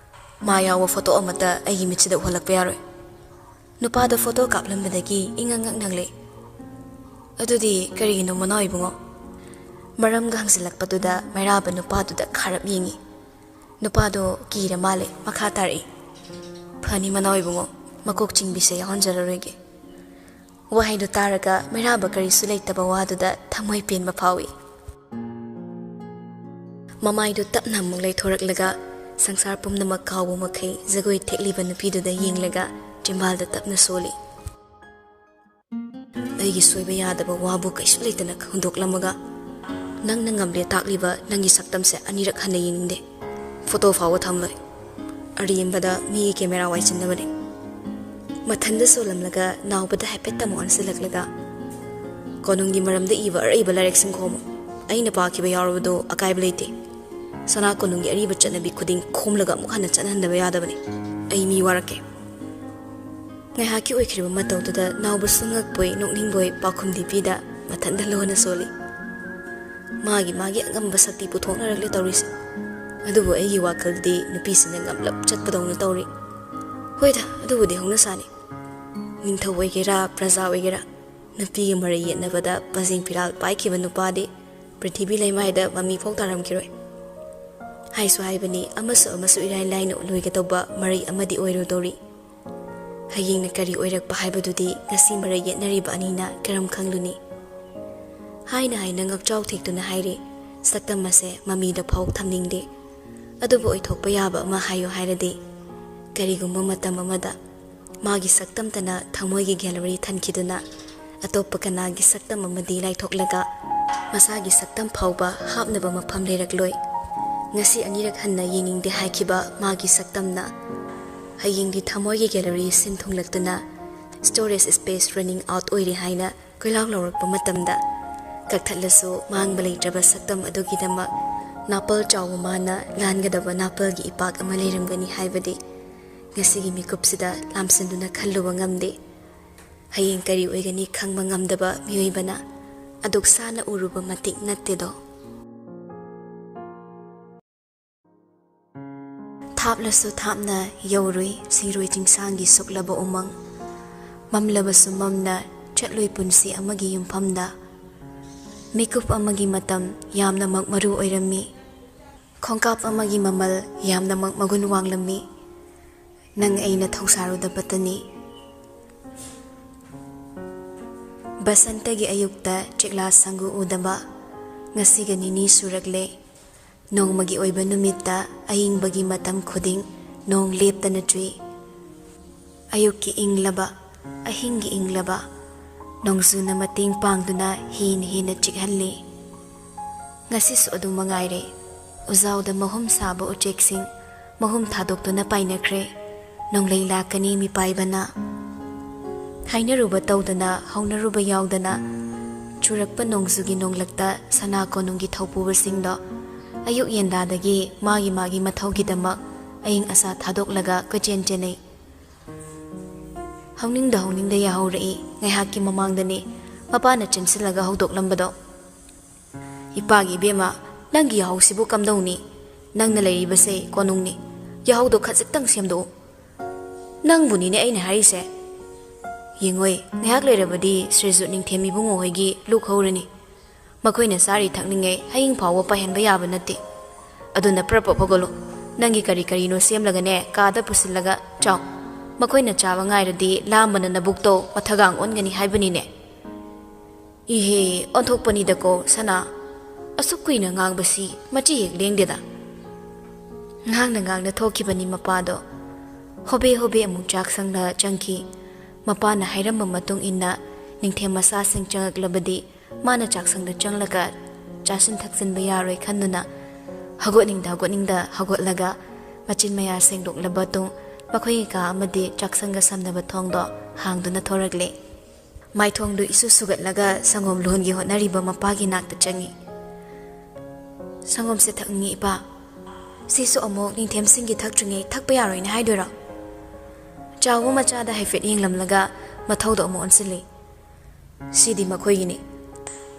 ꯃꯥ ꯌꯥꯎꯕ ꯐꯣꯇꯣ ꯑꯃꯠꯇ ꯑꯩꯒꯤ ꯃꯤꯠꯁꯤꯗ ꯎꯍꯜꯂꯛꯄ ꯌꯥꯔꯣꯏ꯫" ꯅꯨꯄꯥꯗꯣ ꯐꯣꯇꯣ ꯀꯥꯞꯂꯝꯕꯗꯒꯤ ꯏꯉꯛ ꯉꯛ ꯅꯪꯂꯦ꯫ "ꯑꯗꯨꯗꯤ ꯀꯔꯤꯒꯤꯅꯣ ꯃꯅꯥꯎ ꯏꯕꯨꯡꯉꯣ?" ꯃꯔꯝꯒ ꯍꯪꯖꯤꯜꯂꯛꯄꯗꯨꯗ ꯃꯩꯔꯥꯕ ꯅꯨꯄꯥꯗꯨꯗ ꯈꯥꯔꯞ ꯌꯦꯡꯉꯤ꯫ ꯅꯨꯄꯥꯗꯣ ꯀꯤꯔ ꯃꯥꯜꯂꯦ, ꯃꯈꯥ ꯇꯥꯔꯛꯏ, "ꯐꯅꯤ ꯃꯅꯥꯎ ꯏꯕꯨꯡꯉꯣ, ꯃꯀꯣꯛ ꯆꯤꯡꯕꯤꯁꯦ ꯌꯥꯎꯍꯟꯖꯔꯔꯣꯏꯒꯦ꯫" ꯋꯥꯍꯩꯗꯨ ꯇꯥꯔꯒ ꯃꯩꯔꯥꯕ ꯀꯔꯤꯁꯨ ꯂꯩꯇꯕ ꯋꯥꯗꯨꯗ ꯊꯃꯣꯏ ꯄꯦꯟꯕ ꯐꯥꯎꯏ꯫ ꯃꯃꯥꯏꯗꯨ ꯇꯞꯅ ꯑꯃꯨꯛ ꯂꯩꯊꯣꯔꯛꯂꯒ ꯁꯪꯁꯥꯔ ꯄꯨꯝꯅꯃꯛ ꯀꯥꯎꯕ ꯃꯈꯩ ꯖꯒꯣꯏ ꯊꯦꯛꯂꯤꯕ ꯅꯨꯄꯤꯗꯨꯗ ꯌꯦꯡꯂꯒ ꯆꯤꯝꯕꯥꯜꯗ ꯇꯞꯅ ꯁꯣꯜꯂꯤ꯫ "ꯑꯩꯒꯤ ꯁꯣꯏꯕ ꯌꯥꯗꯕ ꯋꯥꯕꯨ ꯀꯩꯁꯨ ꯂꯩꯇꯅ ꯍꯨꯟꯗꯣꯛꯂꯝꯃꯒ ꯅꯪꯅ ꯉꯝꯂꯦ ꯇꯥꯛꯂꯤꯕ ꯅꯪꯒꯤ ꯁꯛꯇꯝꯁꯦ ꯑꯅꯤꯔꯛ ꯍꯟꯅ ꯌꯦꯡꯅꯤꯡꯗꯦ꯫ ꯐꯣꯇꯣ ꯐꯥꯎꯕ ꯊꯝꯂꯣꯏ꯫ ꯑꯔꯦꯝꯕꯗ ꯃꯤꯒꯤ ꯀꯦꯃꯦꯔꯥ ꯋꯥꯏꯁꯤꯟꯅꯕꯅꯤ꯫" ꯃꯊꯟꯗ ꯁꯣꯜꯂꯝꯂꯒ ꯅꯥꯎꯕꯗ ꯍꯥꯏꯐꯦꯠꯇ ꯑꯃꯨꯛ ꯑꯣꯟꯁꯤꯜꯂꯛꯂꯒ, ꯀꯣꯅꯨꯡꯒꯤ ꯃꯔꯝꯗ ꯏꯕ ꯑꯔꯩꯕ ꯂꯥꯏꯔꯤꯛꯁꯤꯡ ꯈꯣꯝꯃꯨ꯫ ꯑꯩꯅ ꯄꯥꯈꯤꯕ ꯌꯥꯎꯔꯕꯗꯣ ꯑꯀꯥꯏꯕ ꯂꯩꯇꯦ꯫ ꯁꯅꯥ ꯀꯣꯅꯨꯡꯒꯤ ꯑꯔꯤꯕ ꯆꯠꯅꯕꯤ ꯈꯨꯗꯤꯡ ꯈꯣꯝꯂꯒ ꯑꯃꯨꯛ ꯍꯟꯅ ꯆꯠꯍꯟꯗꯕ ꯌꯥꯗꯕꯅꯤ꯫ ꯑꯩ ꯃꯤ ꯋꯥꯔꯛꯀꯦ꯫ ꯉꯥꯏꯍꯥꯛꯀꯤ ꯑꯣꯏꯈ꯭ꯔꯤꯕ ꯃꯇꯧꯗꯨꯗ ꯅꯥꯎꯕꯁꯨ ꯉꯛꯄꯣꯏ ꯅꯣꯛꯅꯤꯡꯕꯣꯏ ꯄꯥꯎꯈꯨꯝꯗꯤ ꯄꯤꯗ ꯃꯊꯟꯇ ꯂꯣꯟꯅ ꯁꯣꯜꯂꯤ꯫ ꯃꯥꯒꯤ ꯃꯥꯒꯤ ꯑꯉꯝꯕ ꯁꯛꯇꯤ ꯄꯨꯊꯣꯛꯅꯔꯛꯂꯦ ꯇꯧꯔꯤꯁꯦ꯫ ꯑꯗꯨꯕꯨ ꯑꯩꯒꯤ ꯋꯥꯈꯜꯗꯗꯤ ꯅꯨꯄꯤꯁꯤꯡꯅ ꯉꯝꯂꯞ ꯆꯠꯄꯗꯧꯅ ꯇꯧꯔꯤ꯫ ꯍꯣꯏꯗ, ꯑꯗꯨꯕꯨꯗꯤ ꯍꯧꯅꯁꯥꯅꯤ꯫ ꯅꯤꯡꯊꯧ ꯑꯣꯏꯒꯦꯔꯥ, ꯄ꯭ꯔꯖꯥ ꯑꯣꯏꯒꯦꯔꯥ, ꯅꯨꯄꯤꯒ ꯃꯔꯩ ꯌꯦꯠꯅꯕꯗ ꯄꯖꯦꯡ ꯐꯤꯔꯥꯜ ꯄꯥꯏꯈꯤꯕ ꯅꯨꯄꯥꯗꯤ ꯄ꯭ꯔꯤꯊꯤꯕꯤ ꯂꯩꯃꯥꯏꯗ ꯃꯃꯤ ꯐꯥꯎ ꯇꯥꯔꯝꯈꯤꯔꯣꯏ꯫ ꯍꯥꯏꯁꯨ ꯍꯥꯏꯕꯅꯤ, ꯑꯃꯁꯨ ꯑꯃꯁꯨ ꯏꯔꯥꯏ ꯂꯥꯏꯅ ꯂꯣꯏꯒꯗꯧꯕ ꯃꯔꯩ ꯑꯃꯗꯤ ꯑꯣꯏꯔꯨꯗꯧꯔꯤ꯫ ꯍꯌꯦꯡꯅ ꯀꯔꯤ ꯑꯣꯏꯔꯛꯄ ꯍꯥꯏꯕꯗꯨꯗꯤ ꯉꯁꯤ ꯃꯔꯩ ꯌꯦꯠꯅꯔꯤꯕ ꯑꯅꯤꯅ ꯀꯔꯝ ꯈꯪꯂꯨꯅꯤ? ꯍꯥꯏꯅ ꯍꯥꯏꯅ ꯉꯛꯆꯥꯎ ꯊꯦꯛꯇꯨꯅ ꯍꯥꯏꯔꯤ, ꯁꯛꯇꯝ ꯑꯁꯦ ꯃꯃꯤꯗ ꯐꯥꯎ ꯊꯝꯅꯤꯡꯗꯦ꯫ ꯑꯗꯨꯕꯨ ꯑꯣꯏꯊꯣꯛꯄ ꯌꯥꯕ ꯑꯃ ꯍꯥꯏꯌꯨ ꯍꯥꯏꯔꯗꯤ, ꯀꯔꯤꯒꯨꯝꯕ ꯃꯇꯝ ꯑꯃꯗ ꯃꯥꯒꯤ ꯁꯛꯇꯝꯇꯅ ꯊꯃꯣꯏꯒꯤ gallery ꯊꯟꯈꯤꯗꯨꯅ, ꯑꯇꯣꯞꯄ ꯀꯅꯥꯒꯤ ꯁꯛꯇꯝ ꯑꯃꯗꯤ ꯂꯥꯏꯊꯣꯛꯂꯒ, ꯃꯁꯥꯒꯤ ꯁꯛꯇꯝ ꯐꯥꯎꯕ ꯍꯥꯞꯅꯕ ꯃꯐꯝ ꯂꯩꯔꯛꯂꯣꯏ꯫ ꯉꯁꯤ ꯑꯅꯤꯔꯛ ꯍꯟꯅ ꯌꯦꯡꯅꯤꯡꯗꯦ ꯍꯥꯏꯈꯤꯕ ꯃꯥꯒꯤ ꯁꯛꯇꯝꯅ, ꯍꯌꯦꯡꯗꯤ ꯊꯃꯣꯏꯒꯤ gallery ꯁꯤꯟ ꯊꯨꯡꯂꯛꯇꯨꯅ, storage space running out ꯑꯣꯏꯔꯦ ꯍꯥꯏꯅ ꯀꯣꯏꯂꯥꯎ ꯂꯥꯎꯔꯛꯄ ꯃꯇꯝꯗ, ꯀꯛꯊꯠꯂꯁꯨ ꯃꯥꯡꯕ ꯂꯩꯇ꯭ꯔꯕ ꯁꯛꯇꯝ ꯑꯗꯨꯒꯤꯗꯃꯛ ꯅꯥꯄꯜ ꯆꯥꯎꯕ ꯃꯥꯅ ꯂꯥꯟꯒꯗꯕ ꯅꯥꯄꯜꯒꯤ ꯏꯄꯥꯛ ꯑꯃ ꯂꯩꯔꯝꯒꯅꯤ ꯍꯥꯏꯕꯗꯤ ꯉꯁꯤꯒꯤ ꯃꯤꯀꯨꯞꯁꯤꯗ ꯂꯥꯝꯁꯤꯟꯗꯨꯅ ꯈꯜꯂꯨꯕ ꯉꯝꯗꯦ꯫ ꯍꯌꯦꯡ ꯀꯔꯤ ꯑꯣꯏꯒꯅꯤ ꯈꯪꯕ ꯉꯝꯗꯕ ꯃꯤꯑꯣꯏꯕꯅ ꯑꯗꯨꯛ ꯁꯥꯅ ꯎꯔꯨꯕ ꯃꯇꯤꯛ ꯅꯠꯇꯦꯗꯣ꯫ ꯊꯥꯞꯂꯁꯨ ꯊꯥꯞꯅ ꯌꯧꯔꯨꯏ ꯁꯤꯔꯣꯏ ꯆꯤꯡꯁꯥꯡꯒꯤ ꯁꯨꯛꯂꯕ ꯎꯃꯪ꯫ ꯃꯝꯂꯕꯁꯨ ꯃꯝꯅ ꯆꯠꯂꯨꯏ ꯄꯨꯟꯁꯤ ꯑꯃꯒꯤ ꯌꯨꯝꯐꯝꯗ꯫ ꯃꯤꯀꯨꯞ ꯑꯃꯒꯤ ꯃꯇꯝ ꯌꯥꯝꯅꯃꯛ ꯃꯔꯨ ꯑꯣꯏꯔꯝꯃꯤ꯫ ꯈꯣꯡꯀꯥꯞ ꯑꯃꯒꯤ ꯃꯃꯜ ꯌꯥꯝꯅꯃꯛ ꯃꯒꯨꯟ ꯋꯥꯡꯂꯝꯃꯤ꯫ ꯅꯪ ꯑꯩꯅ ꯊꯧꯁꯥꯔꯨꯗꯕꯇꯅꯤ꯫ ꯕꯁꯟꯇꯒꯤ ꯑꯌꯨꯛꯇ ꯆꯤꯛꯂꯥ ꯁꯪꯒꯨ ꯎꯗꯕ ꯉꯁꯤꯒ ꯅꯤꯅꯤ ꯁꯨꯔꯛꯂꯦ꯫ ꯅꯣꯡꯃꯒꯤ ꯑꯣꯏꯕ ꯅꯨꯃꯤꯠꯇ ꯑꯏꯪꯕꯒꯤ ꯃꯇꯝ ꯈꯨꯗꯤꯡ ꯅꯣꯡ ꯂꯦꯞꯇꯅ ꯆꯨꯏ꯫ ꯑꯌꯨꯛꯀꯤ ꯏꯪꯂꯕ, ꯑꯍꯤꯡꯒꯤ ꯏꯪꯂꯕ ꯅꯣꯡꯖꯨꯅ ꯃꯇꯦꯡ ꯄꯥꯡꯗꯨꯅ ꯍꯦꯟꯅ ꯍꯦꯟꯅ ꯆꯤꯛꯍꯜꯂꯤ꯫ ꯉꯁꯤꯁꯨ ꯑꯗꯨꯝ ꯃꯉꯥꯏꯔꯦ꯫ ꯎꯖꯥꯎꯗ ꯃꯍꯨꯝ ꯁꯥꯕ ꯎꯆꯦꯛꯁꯤꯡ ꯃꯍꯨꯝ ꯊꯥꯗꯣꯛꯇꯨꯅ ꯄꯥꯏꯅꯈ꯭ꯔꯦ꯫ ꯅꯣꯡꯂꯩ ꯂꯥꯛꯀꯅꯤ ꯃꯤꯄꯥꯏꯕꯅ꯫ ꯍꯥꯏꯅꯔꯨꯕ ꯇꯧꯗꯅ, ꯍꯧꯅꯔꯨꯕ ꯌꯥꯎꯗꯅ, ꯆꯨꯔꯛꯄ ꯅꯣꯡꯖꯨꯒꯤ ꯅꯣꯡꯂꯛꯇ ꯁꯅꯥ ꯀꯣꯅꯨꯡꯒꯤ ꯊꯧꯄꯨꯕꯁꯤꯡꯗꯣ ꯑꯌꯨꯛ ꯌꯦꯟꯗꯥꯗꯒꯤ ꯃꯥꯒꯤ ꯃꯥꯒꯤ ꯃꯊꯧꯒꯤꯗꯃꯛ ꯑꯏꯪ ꯑꯁꯥ ꯊꯥꯗꯣꯛꯂꯒ ꯀꯣꯏꯆꯦꯟ ꯆꯦꯟꯅꯩ꯫ ꯍꯧꯅꯤꯡꯗ ꯍꯧꯅꯤꯡꯗ ꯌꯥꯍꯧꯔꯛꯏ꯫ ꯉꯥꯏꯍꯥꯛꯀꯤ ꯃꯃꯥꯡꯗꯅꯤ ꯃꯄꯥꯅ ꯆꯦꯟꯁꯤꯜꯂꯒ ꯍꯧꯗꯣꯛꯂꯝꯕꯗꯣ꯫ "ꯏꯄꯥꯒꯤ ꯏꯕꯦꯝꯃ, ꯅꯪꯒꯤ ꯌꯥꯍꯧꯁꯤꯕꯨ ꯀꯝꯗꯧꯅꯤ? ꯅꯪꯅ ꯂꯩꯔꯤꯕꯁꯦ ꯀꯣꯅꯨꯡꯅꯤ꯫ ꯌꯥꯍꯧꯗꯣ ꯈꯖꯤꯛꯇꯪ ꯁꯦꯝꯗꯣꯛꯎ꯫" "ꯅꯪꯕꯨꯅꯤꯅꯦ ꯑꯩꯅ ꯍꯥꯏꯔꯤꯁꯦ꯫ ꯌꯦꯡꯉꯣꯏ, ꯉꯥꯏꯍꯥꯛ ꯂꯩꯔꯕꯗꯤ ꯁ꯭ꯔꯤꯖꯨ ꯅꯤꯡꯊꯦꯝ ꯏꯕꯨꯡꯉꯣ ꯍꯣꯏꯒꯤ ꯂꯨꯛ ꯍꯧꯔꯅꯤ꯫ ꯃꯈꯣꯏꯅ ꯆꯥꯔꯤ ꯊꯛꯅꯤꯡꯉꯩ ꯍꯌꯤꯡ ꯐꯥꯎꯕ ꯄꯥꯏꯍꯟꯕ ꯌꯥꯕ ꯅꯠꯇꯦ꯫ ꯑꯗꯨꯅ ꯄ꯭ꯔꯞ ꯄ꯭ꯔꯞ ꯍꯧꯒꯠꯂꯨ꯫ ꯅꯪꯒꯤ ꯀꯔꯤ ꯀꯔꯤꯅꯣ ꯁꯦꯝꯂꯒꯅꯦ ꯀꯥꯗ ꯄꯨꯁꯤꯜꯂꯒ ꯆꯥꯎ꯫ ꯃꯈꯣꯏꯅ ꯆꯥꯕ ꯉꯥꯏꯔꯗꯤ ꯂꯥꯝꯕꯅ ꯅꯕꯨꯛꯇꯣ ꯃꯊꯒꯥꯡ ꯑꯣꯟꯒꯅꯤ ꯍꯥꯏꯕꯅꯤꯅꯦ꯫" "ꯏꯍꯦ, ꯑꯣꯟꯊꯣꯛꯄꯅꯤꯗꯀꯣ ꯁꯅꯥ꯫ ꯑꯁꯨꯛ ꯀꯨꯏꯅ ꯉꯥꯡꯕꯁꯤ ꯃꯆꯤ ꯍꯦꯛ ꯂꯦꯡꯗꯦꯗ꯫" ꯉꯥꯡꯅ ꯉꯥꯡꯅ ꯊꯣꯛꯈꯤꯕꯅꯤ ꯃꯄꯥꯗꯣ꯫ ꯍꯣꯕꯦ ꯍꯣꯕꯦ ꯑꯃꯨꯛ ꯆꯥꯛꯁꯪꯗ ꯆꯪꯈꯤ꯫ ꯃꯄꯥꯅ ꯍꯥꯏꯔꯝꯕ ꯃꯇꯨꯡ ꯏꯟꯅ ꯅꯤꯡꯊꯦꯝ ꯃꯆꯥꯁꯤꯡ ꯆꯪꯂꯛꯂꯕꯗꯤ ꯃꯥꯅ ꯆꯥꯛꯁꯪꯗ ꯆꯪꯂꯒ ꯆꯥꯁꯤꯟ ꯊꯛꯆꯤꯟꯕ ꯌꯥꯔꯣꯏ ꯈꯟꯗꯨꯅ ꯍꯧꯒꯠꯅꯤꯡꯗ ꯍꯧꯒꯠꯅꯤꯡꯗ ꯍꯧꯒꯠꯂꯒ ꯃꯆꯤꯟ ꯃꯌꯥ ꯁꯦꯡꯗꯣꯛꯂꯕ ꯇꯨꯡ ꯃꯈꯣꯏꯒꯤ ꯀꯥ ꯑꯃꯗꯤ ꯆꯥꯛꯁꯪꯒ ꯁꯝꯅꯕ ꯊꯣꯡꯗꯣ ꯍꯥꯡꯗꯨꯅ ꯊꯣꯔꯛꯂꯦ꯫ ꯃꯥꯏꯊꯣꯡꯗꯨ ꯏꯁꯨ ꯁꯨꯒꯠꯂꯒ ꯁꯪꯒꯣꯝ ꯂꯣꯟꯒꯦ ꯍꯣꯠꯅꯔꯤꯕ ꯃꯄꯥꯒꯤ ꯅꯥꯛꯇ ꯆꯪꯉꯤ꯫ "ꯁꯪꯒꯣꯝꯁꯦ ꯊꯛꯅꯤꯡꯉꯤ, ꯏꯄꯥ꯫ ꯁꯤꯁꯨ ꯑꯃꯨꯛ ꯅꯤꯡꯊꯦꯝꯁꯤꯡꯒꯤ ꯊꯛꯇ꯭ꯔꯤꯉꯩ ꯊꯛꯄ ꯌꯥꯔꯣꯏꯅ ꯍꯥꯏꯗꯣꯏꯔꯣ?" ꯆꯥꯎꯕ ꯃꯆꯥꯗ ꯍꯥꯏꯐꯦꯠ ꯌꯦꯡꯂꯝꯂꯒ ꯃꯊꯧꯗꯣ ꯑꯃꯨꯛ ꯑꯣꯟꯁꯤꯜꯂꯤ꯫ "ꯁꯤꯗꯤ ꯃꯈꯣꯏꯒꯤꯅꯤ꯫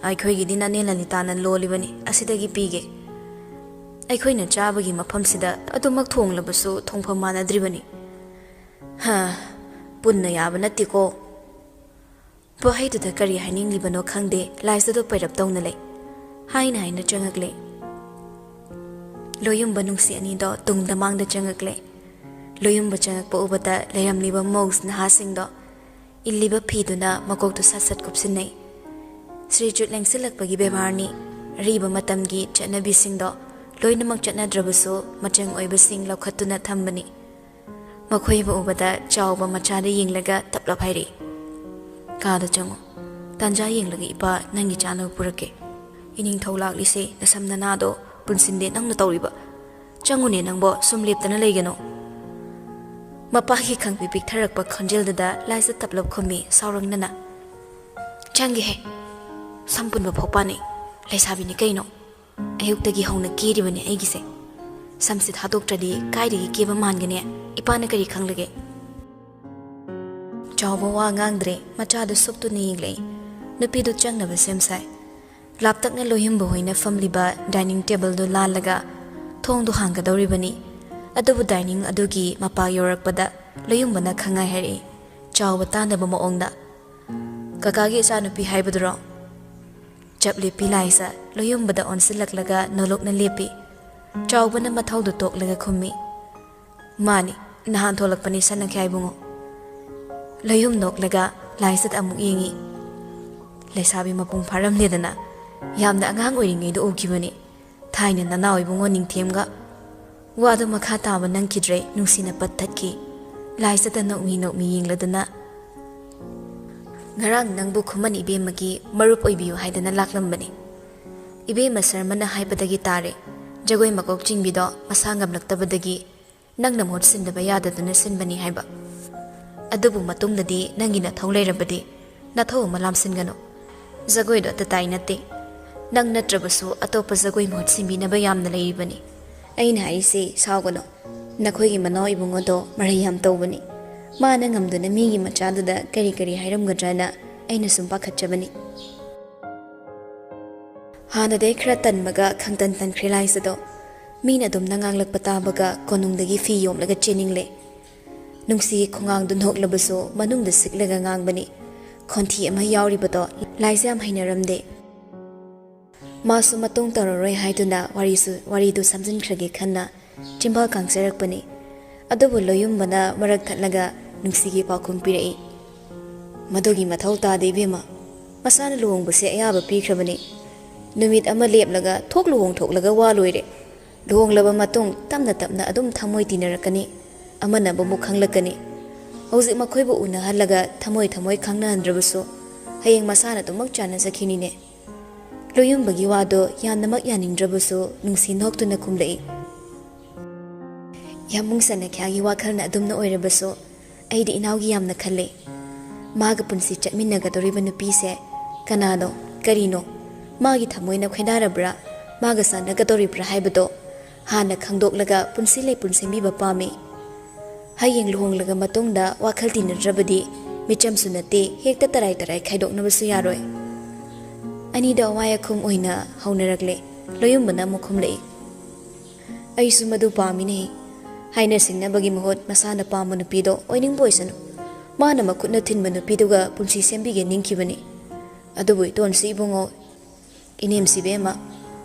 ꯑꯩꯈꯣꯏꯒꯤꯗꯤ ꯅꯅꯦ ꯂꯂꯤꯇꯥꯅ ꯂꯣꯜꯂꯤꯕꯅꯤ꯫ ꯑꯁꯤꯗꯒꯤ ꯄꯤꯒꯦ꯫ ꯑꯩꯈꯣꯏꯅ ꯆꯥꯕꯒꯤ ꯃꯐꯝꯁꯤꯗ ꯑꯗꯨꯃꯛ ꯊꯣꯡꯂꯕꯁꯨ ꯊꯣꯡꯐꯝ ꯃꯥꯟꯅꯗ꯭ꯔꯤꯕꯅꯤ꯫" "ꯍꯥ, ꯄꯨꯟꯅ ꯌꯥꯕ ꯅꯠꯇꯦꯀꯣ꯫" ꯋꯥꯍꯩꯗꯨꯗ ꯀꯔꯤ ꯍꯥꯏꯅꯤꯡꯂꯤꯕꯅꯣ ꯈꯪꯗꯦ, ꯂꯥꯏꯖꯗꯣ ꯄꯩꯔꯞ ꯇꯧꯅ ꯂꯩ꯫ ꯍꯥꯏꯅ ꯍꯥꯏꯅ ꯆꯪꯉꯛꯂꯦ꯫ ꯂꯣꯌꯨꯝꯕ ꯅꯨꯡꯁꯤ ꯑꯅꯤꯗꯣ ꯇꯨꯡꯗ ꯃꯥꯡꯗ ꯆꯪꯉꯛꯂꯦ꯫ ꯂꯣꯌꯨꯝꯕ ꯆꯪꯉꯛꯄ ꯎꯕꯗ ꯂꯩꯔꯝꯂꯤꯕ ꯃꯧꯁ ꯅꯍꯥꯁꯤꯡꯗꯣ ꯏꯜꯂꯤꯕ ꯐꯤꯗꯨꯅ ꯃꯀꯣꯛꯇꯨ ꯁꯠ ꯁꯠ ꯀꯨꯞꯁꯤꯟꯅꯩ꯫ ꯁ꯭ꯔꯤꯖꯨꯠ ꯂꯦꯡꯁꯤꯜꯂꯛꯄꯒꯤ ꯕꯦꯕꯥꯔꯅꯤ꯫ ꯑꯔꯤꯕ ꯃꯇꯝꯒꯤ ꯆꯠꯅꯕꯤꯁꯤꯡꯗꯣ ꯂꯣꯏꯅꯃꯛ ꯆꯠꯅꯗ꯭ꯔꯕꯁꯨ ꯃꯆꯪ ꯑꯣꯏꯕꯁꯤꯡ ꯂꯧꯈꯠꯇꯨꯅ ꯊꯝꯕꯅꯤ꯫ ꯃꯈꯣꯏꯕꯨ ꯎꯕꯗ ꯆꯥꯎꯕ ꯃꯆꯥꯗ ꯌꯦꯡꯂꯒ ꯇꯞꯂꯞ ꯍꯥꯏꯔꯛꯏ, "ꯀꯥꯗ ꯆꯪꯉꯨ꯫ ꯇꯥꯟꯖꯥ ꯌꯦꯡꯂꯒ ꯏꯄꯥ ꯅꯪꯒꯤ ꯆꯥꯅꯕ ꯄꯨꯔꯛꯀꯦ꯫ ꯏꯅꯤꯡꯊꯧ ꯂꯥꯛꯂꯤꯁꯦ ꯅꯁꯝ ꯅꯅꯥꯗꯣ ꯄꯨꯟꯁꯤꯟꯗꯦ ꯅꯪꯅ ꯇꯧꯔꯤꯕ꯫ ꯆꯪꯉꯨꯅꯦ ꯅꯪꯕꯣ, ꯁꯨꯝ ꯂꯦꯞꯇꯅ ꯂꯩꯒꯅꯨ꯫" ꯃꯄꯥꯒꯤ ꯈꯪꯄꯤ ꯄꯤꯛꯊꯔꯛꯄ ꯈꯣꯟꯖꯦꯜꯗꯨꯗ ꯂꯥꯏꯖ ꯇꯞꯂꯞ ꯈꯨꯝꯃꯤ ꯁꯥꯎꯔꯪꯅꯅ, "ꯆꯪꯒꯦꯍꯦ꯫" ꯁꯝ ꯄꯨꯟꯕ ꯐꯥꯎ ꯄꯥꯅꯩ꯫ ꯂꯩꯁꯥꯕꯤꯅꯤ ꯀꯩꯅꯣ꯫ ꯑꯌꯨꯛꯇꯒꯤ ꯍꯧꯅ ꯀꯦꯔꯤꯕꯅꯤ ꯑꯩꯒꯤꯁꯦ꯫ ꯁꯝꯁꯦ ꯊꯥꯗꯣꯛꯇ꯭ꯔꯗꯤ ꯀꯥꯏꯗꯒꯤ ꯀꯦꯕ ꯃꯥꯟꯒꯅꯤ? ꯏꯄꯥꯅ ꯀꯔꯤ ꯈꯪꯂꯒꯦ? ꯆꯥꯎꯕ ꯋꯥ ꯉꯥꯡꯗ꯭ꯔꯦ꯫ ꯃꯆꯥꯗꯨ ꯁꯨꯛꯇꯨꯅ ꯌꯦꯡꯂꯛꯏ꯫ ꯅꯨꯄꯤꯗꯨ ꯆꯪꯅꯕ ꯁꯦꯝ ꯁꯥꯏ꯫ ꯂꯥꯞꯇꯛꯅ ꯂꯣꯌꯨꯝꯕ ꯍꯣꯏꯅ ꯐꯝꯂꯤꯕ dining tableꯗꯨ ꯂꯥꯜꯂꯒ ꯊꯣꯡꯗꯨ ꯍꯥꯡꯒꯗꯧꯔꯤꯕꯅꯤ꯫ ꯑꯗꯨꯕꯨ dining ꯑꯗꯨꯒꯤ ꯃꯄꯥ ꯌꯧꯔꯛꯄꯗ ꯂꯣꯌꯨꯝꯕꯅ ꯈꯪꯉꯥꯏ ꯍꯥꯏꯔꯛꯏ, ꯆꯥꯎꯕ ꯇꯥꯅꯕ ꯃꯑꯣꯡꯗ꯫ "ꯀꯀꯥꯒꯤ ꯏꯆꯥꯅꯨꯄꯤ ꯍꯥꯏꯕꯗꯨꯔꯣ?" ꯆꯞ ꯂꯦꯞꯄꯤ ꯂꯥꯏꯖ ꯂꯣꯌꯨꯝꯕꯗ ꯑꯣꯟꯁꯤꯜꯂꯛꯂꯒ ꯅꯣꯂꯣꯛꯅ ꯂꯦꯞꯄꯤ꯫ ꯆꯥꯎꯕꯅ ꯃꯊꯧꯗꯨ ꯇꯣꯛꯂꯒ ꯈꯨꯝꯃꯤ, "ꯃꯥꯅꯤ, ꯅꯍꯥꯟ ꯊꯣꯛꯂꯛꯄꯅꯤ ꯁꯅꯥꯈ꯭ꯌꯥ ꯏꯕꯨꯡꯉꯣ꯫" ꯂꯣꯌꯨꯝ ꯅꯣꯛꯂꯒ ꯂꯥꯏꯖꯗ ꯑꯃꯨꯛ ꯌꯦꯡꯉꯤ꯫ ꯂꯩꯁꯥꯕꯤ ꯃꯄꯨꯡ ꯐꯥꯔꯝꯂꯦꯗꯅ꯫ ꯌꯥꯝꯅ ꯑꯉꯥꯡ ꯑꯣꯏꯔꯤꯉꯩꯗ ꯎꯈꯤꯕꯅꯤ꯫ ꯊꯥꯏꯅ ꯅꯅꯥꯎ ꯏꯕꯨꯡꯉꯣ ꯅꯤꯡꯊꯦꯝꯒ꯫ ꯋꯥꯗꯨ ꯃꯈꯥ ꯇꯥꯕ ꯅꯪꯈꯤꯗ꯭ꯔꯦ, ꯅꯨꯡꯁꯤꯅ ꯄꯠ ꯊꯠꯈꯤ꯫ ꯂꯥꯏꯖꯗ ꯅꯣꯛꯃꯤ ꯅꯣꯛꯃꯤ ꯌꯦꯡꯂꯗꯨꯅ, "ꯉꯔꯥꯡ ꯅꯪꯕꯨ ꯈꯨꯃꯟ ꯏꯕꯦꯝꯃꯒꯤ ꯃꯔꯨꯞ ꯑꯣꯏꯕꯤꯌꯨ ꯍꯥꯏꯗꯅ ꯂꯥꯛꯂꯝꯕꯅꯤ꯫ ꯏꯕꯦꯝꯃ ꯁꯔꯃꯅ ꯍꯥꯏꯕꯗꯒꯤ ꯇꯥꯔꯦ, ꯖꯒꯣꯏ ꯃꯀꯣꯛ ꯆꯤꯡꯕꯤꯗꯣ ꯃꯁꯥ ꯉꯝꯂꯛꯇꯕꯗꯒꯤ ꯅꯪꯅ ꯃꯍꯨꯠ ꯁꯤꯟꯗꯕ ꯌꯥꯗꯗꯨꯅ ꯁꯤꯟꯕꯅꯤ ꯍꯥꯏꯕ꯫ ꯑꯗꯨꯕꯨ ꯃꯇꯨꯡꯗꯗꯤ ꯅꯪꯒꯤ ꯅꯊꯧ ꯂꯩꯔꯕꯗꯤ ꯅꯊꯧ ꯑꯃ ꯂꯥꯝꯁꯤꯟꯒꯅꯨ꯫ ꯖꯒꯣꯏꯗꯣ ꯑꯇꯇꯥꯏ ꯅꯠꯇꯦ꯫ ꯅꯪ ꯅꯠꯇ꯭ꯔꯕꯁꯨ ꯑꯇꯣꯞꯄ ꯖꯒꯣꯏ ꯃꯍꯨꯠ ꯁꯤꯟꯕꯤꯅꯕ ꯌꯥꯝꯅ ꯂꯩꯔꯤꯕꯅꯤ꯫ ꯑꯩꯅ ꯍꯥꯏꯔꯤꯁꯦ ꯁꯥꯎꯒꯅꯨ꯫ ꯅꯈꯣꯏꯒꯤ ꯃꯅꯥꯎ ꯏꯕꯨꯡꯉꯣꯗꯣ ꯃꯔꯩ ꯌꯥꯝ ꯇꯧꯕꯅꯤ꯫ ꯃꯥꯅ ꯉꯝꯗꯨꯅ ꯃꯤꯒꯤ ꯃꯆꯥꯗꯨꯗ ꯀꯔꯤ ꯀꯔꯤ ꯍꯥꯏꯔꯝꯒꯗ꯭ꯔꯅ ꯑꯩꯅ ꯁꯨꯝ ꯄꯥꯈꯠꯆꯕꯅꯤ꯫" ꯍꯥꯟꯅꯗꯩ ꯈꯔ ꯇꯟꯕꯒ ꯈꯪꯇꯟ ꯇꯟꯈ꯭ꯔꯦ ꯂꯥꯏꯖꯗꯣ꯫ ꯃꯤꯅ ꯑꯗꯨꯝꯅ ꯉꯥꯡꯂꯛꯄ ꯇꯥꯕꯒ ꯀꯣꯅꯨꯡꯗꯒꯤ ꯐꯤ ꯌꯣꯝꯂꯒ ꯆꯦꯟꯅꯤꯡꯂꯦ꯫ ꯅꯨꯡꯁꯤꯒꯤ ꯈꯣꯡꯉꯥꯡꯗꯨ ꯅꯣꯛꯂꯕꯁꯨ ꯃꯅꯨꯡꯗ ꯁꯤꯛꯂꯒ ꯉꯥꯡꯕꯅꯤ꯫ ꯈꯣꯟꯊꯤ ꯑꯃ ꯌꯥꯎꯔꯤꯕꯗꯣ ꯂꯥꯏꯖ ꯌꯥꯝ ꯍꯩꯅꯔꯝꯗꯦ꯫ ꯃꯥꯁꯨ ꯃꯇꯨꯡ ꯇꯧꯔꯔꯣꯏ ꯍꯥꯏꯗꯨꯅ ꯋꯥꯔꯤꯁꯨ, ꯋꯥꯔꯤꯗꯨ ꯁꯝꯖꯤꯟꯈ꯭ꯔꯒꯦ ꯈꯟꯅ ꯆꯤꯝꯕꯥꯜ ꯀꯥꯡꯖꯔꯛꯄꯅꯤ꯫ ꯑꯗꯨꯕꯨ ꯂꯣꯌꯨꯝꯕꯅ ꯃꯔꯛ ꯊꯠꯂꯒ ꯅꯨꯡꯁꯤꯒꯤ ꯄꯥꯎꯈꯨꯝ ꯄꯤꯔꯛꯏ, "ꯃꯗꯨꯒꯤ ꯃꯊꯧ ꯇꯥꯗꯦ ꯏꯕꯦꯝꯃ꯫ ꯃꯁꯥꯅ ꯂꯨꯍꯣꯡꯕꯁꯦ ꯑꯌꯥꯕ ꯄꯤꯈ꯭ꯔꯕꯅꯤ꯫ ꯅꯨꯃꯤꯠ ꯑꯃ ꯂꯦꯞꯂꯒ ꯊꯣꯛ ꯂꯨꯍꯣꯡ ꯊꯣꯛꯂꯒ ꯋꯥ ꯂꯣꯏꯔꯦ꯫ ꯂꯨꯍꯣꯡꯂꯕ ꯃꯇꯨꯡ ꯇꯞꯅ ꯇꯞꯅ ꯑꯗꯨꯝ ꯊꯃꯣꯏ ꯇꯤꯟꯅꯔꯛꯀꯅꯤ꯫ ꯑꯃꯅꯕꯨ ꯑꯃꯨꯛ ꯈꯪꯂꯛꯀꯅꯤ꯫ ꯍꯧꯖꯤꯛ ꯃꯈꯣꯏꯕꯨ ꯎꯅꯍꯜꯂꯒ ꯊꯃꯣꯏ ꯊꯃꯣꯏ ꯈꯪꯅꯍꯟꯗ꯭ꯔꯕꯁꯨ ꯍꯌꯦꯡ ꯃꯁꯥꯅ ꯑꯗꯨꯃꯛ ꯆꯥꯟꯅꯖꯈꯤꯅꯤꯅꯦ꯫" ꯂꯣꯌꯨꯝꯕꯒꯤ ꯋꯥꯗꯣ ꯌꯥꯅꯃꯛ ꯌꯥꯅꯤꯡꯗ꯭ꯔꯕꯁꯨ ꯅꯨꯡꯁꯤ ꯅꯣꯛꯇꯨꯅ ꯈꯨꯝꯂꯛꯏ, "ꯌꯥꯝꯕꯨꯡ ꯁꯅꯥꯈ꯭ꯌꯥꯒꯤ ꯋꯥꯈꯜꯅ ꯑꯗꯨꯝꯅ ꯑꯣꯏꯔꯕꯁꯨ ꯑꯩꯗꯤ ꯏꯅꯥꯎꯒꯤ ꯌꯥꯝꯅ ꯈꯜꯂꯦ꯫ ꯃꯥꯒ ꯄꯨꯟꯁꯤ ꯆꯠꯃꯤꯟꯅꯒꯗꯧꯔꯤꯕ ꯅꯨꯄꯤꯁꯦ ꯀꯅꯥꯅꯣ? ꯀꯔꯤꯅꯣ? ꯃꯥꯒꯤ ꯊꯃꯣꯏꯅ ꯈꯣꯏꯗꯥꯔꯕ꯭ꯔꯥ? ꯃꯥꯒ ꯆꯥꯟꯅꯒꯗꯧꯔꯤꯕ꯭ꯔꯥ ꯍꯥꯏꯕꯗꯣ ꯍꯥꯟꯅ ꯈꯪꯗꯣꯛꯂꯒ ꯄꯨꯟꯁꯤ ꯂꯩꯄꯨꯟ ꯁꯦꯝꯕꯤꯕ ꯄꯥꯝꯃꯤ꯫ ꯍꯌꯦꯡ ꯂꯨꯍꯣꯡꯂꯒ ꯃꯇꯨꯡꯗ ꯋꯥꯈꯜ ꯇꯤꯟꯅꯗ꯭ꯔꯕꯗꯤ ꯃꯤꯆꯝꯁꯨ ꯅꯠꯇꯦ, ꯍꯦꯛꯇ ꯇꯔꯥꯏ ꯇꯔꯥꯏ ꯈꯥꯏꯗꯣꯛꯅꯕꯁꯨ ꯌꯥꯔꯣꯏ꯫ ꯑꯅꯤꯗꯣ ꯑꯋꯥꯏ ꯑꯈꯨꯝ ꯑꯣꯏꯅ ꯍꯧꯅꯔꯛꯂꯦ꯫ ꯂꯣꯌꯨꯝꯕꯅ ꯑꯃꯨꯛ ꯈꯨꯝꯂꯛꯏ, "ꯑꯩꯁꯨ ꯃꯗꯨ ꯄꯥꯝꯃꯤꯅꯦ꯫ ꯍꯥꯏꯅ ꯁꯤꯡꯅꯕꯒꯤ ꯃꯍꯨꯠ ꯃꯁꯥꯅ ꯄꯥꯝꯕ ꯅꯨꯄꯤꯗꯣ ꯑꯣꯏꯅꯤꯡꯕ ꯑꯣꯏꯁꯅꯨ꯫ ꯃꯥꯅ ꯃꯈꯨꯠꯅ ꯊꯤꯟꯕ ꯅꯨꯄꯤꯗꯨꯒ ꯄꯨꯟꯁꯤ ꯁꯦꯝꯕꯤꯒꯦ ꯅꯤꯡꯈꯤꯕꯅꯤ꯫ ꯑꯗꯨꯕꯨ ꯏꯇꯣꯟꯁꯤ ꯏꯕꯨꯡꯉꯣ, ꯏꯅꯦꯝꯁꯤ ꯏꯕꯦꯝꯃ,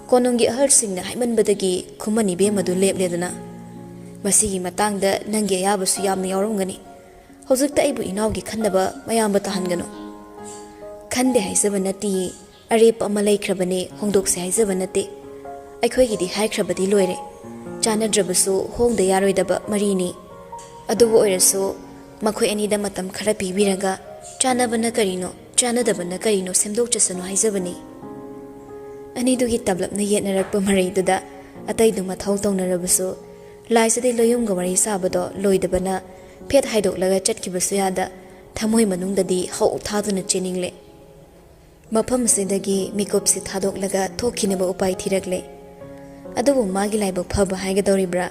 ꯀꯣꯅꯨꯡꯒꯤ ꯑꯍꯜꯁꯤꯡꯅ ꯍꯥꯏꯃꯟꯕꯗꯒꯤ ꯈꯨꯃꯟ ꯏꯕꯦꯝꯃꯗꯨ ꯂꯦꯞꯂꯦꯗꯅ꯫ ꯃꯁꯤꯒꯤ ꯃꯇꯥꯡꯗ ꯅꯪꯒꯤ ꯑꯌꯥꯕꯁꯨ ꯌꯥꯝꯅ ꯌꯥꯎꯔꯝꯒꯅꯤ꯫ ꯍꯧꯖꯤꯛꯇ ꯑꯩꯕꯨ ꯏꯅꯥꯎꯒꯤ ꯈꯟꯅꯕ ꯃꯌꯥꯝꯕ ꯇꯥꯍꯟꯒꯅꯨ꯫" "ꯈꯟꯗꯦ ꯍꯥꯏꯖꯕ ꯅꯠꯇꯤꯌꯦ꯫ ꯑꯔꯦꯞꯄ ꯑꯃ ꯂꯩꯈ꯭ꯔꯕꯅꯦ, ꯍꯣꯡꯗꯣꯛꯁꯦ ꯍꯥꯏꯖꯕ ꯅꯠꯇꯦ꯫ ꯑꯩꯈꯣꯏꯒꯤꯗꯤ ꯍꯥꯏꯈ꯭ꯔꯕꯗꯤ ꯂꯣꯏꯔꯦ꯫ ꯆꯥꯟꯅꯗ꯭ꯔꯕꯁꯨ ꯍꯣꯡꯗ ꯌꯥꯔꯣꯏꯗꯕ ꯃꯔꯤꯅꯤ꯫ ꯑꯗꯨꯕꯨ ꯑꯣꯏꯔꯁꯨ ꯃꯈꯣꯏ ꯑꯅꯤꯗ ꯃꯇꯝ ꯈꯔ ꯄꯤꯕꯤꯔꯒ ꯆꯥꯟꯅꯕꯅ ꯀꯔꯤꯅꯣ, ꯆꯥꯟꯅꯗꯕꯅ ꯀꯔꯤꯅꯣ ꯁꯦꯝꯗꯣꯛꯆꯁꯅꯨ ꯍꯥꯏꯖꯕꯅꯤ꯫" ꯑꯅꯤꯗꯨꯒꯤ ꯇꯞꯂꯞꯅ ꯌꯦꯠꯅꯔꯛꯄ ꯃꯔꯩꯗꯨꯗ ꯑꯇꯩꯗꯨ ꯃꯊꯧ ꯇꯧꯅꯔꯕꯁꯨ ꯂꯥꯏꯁꯤꯗꯤ ꯂꯣꯌꯨꯝꯒ ꯋꯥꯔꯤ ꯁꯥꯕꯗꯣ ꯂꯣꯏꯗꯕꯅ ꯐꯦꯠ ꯍꯥꯏꯗꯣꯛꯂꯒ ꯆꯠꯈꯤꯕꯁꯨ ꯌꯥꯗ ꯊꯃꯣꯏ ꯃꯅꯨꯡꯗꯗꯤ ꯍꯧ ꯊꯥꯗꯨꯅ ꯆꯦꯟꯅꯤꯡꯂꯦ꯫ ꯃꯐꯝꯁꯤꯗꯒꯤ ꯃꯤꯀꯨꯞꯁꯤ ꯊꯥꯗꯣꯛꯂꯒ ꯊꯣꯛꯈꯤꯅꯕ ꯎꯄꯥꯏ ꯊꯤꯔꯛꯂꯦ꯫ ꯑꯗꯨꯕꯨ ꯃꯥꯒꯤ ꯂꯥꯏꯕꯛ ꯐꯕ ꯍꯥꯏꯒꯗꯧꯔꯤꯕ꯭ꯔꯥ,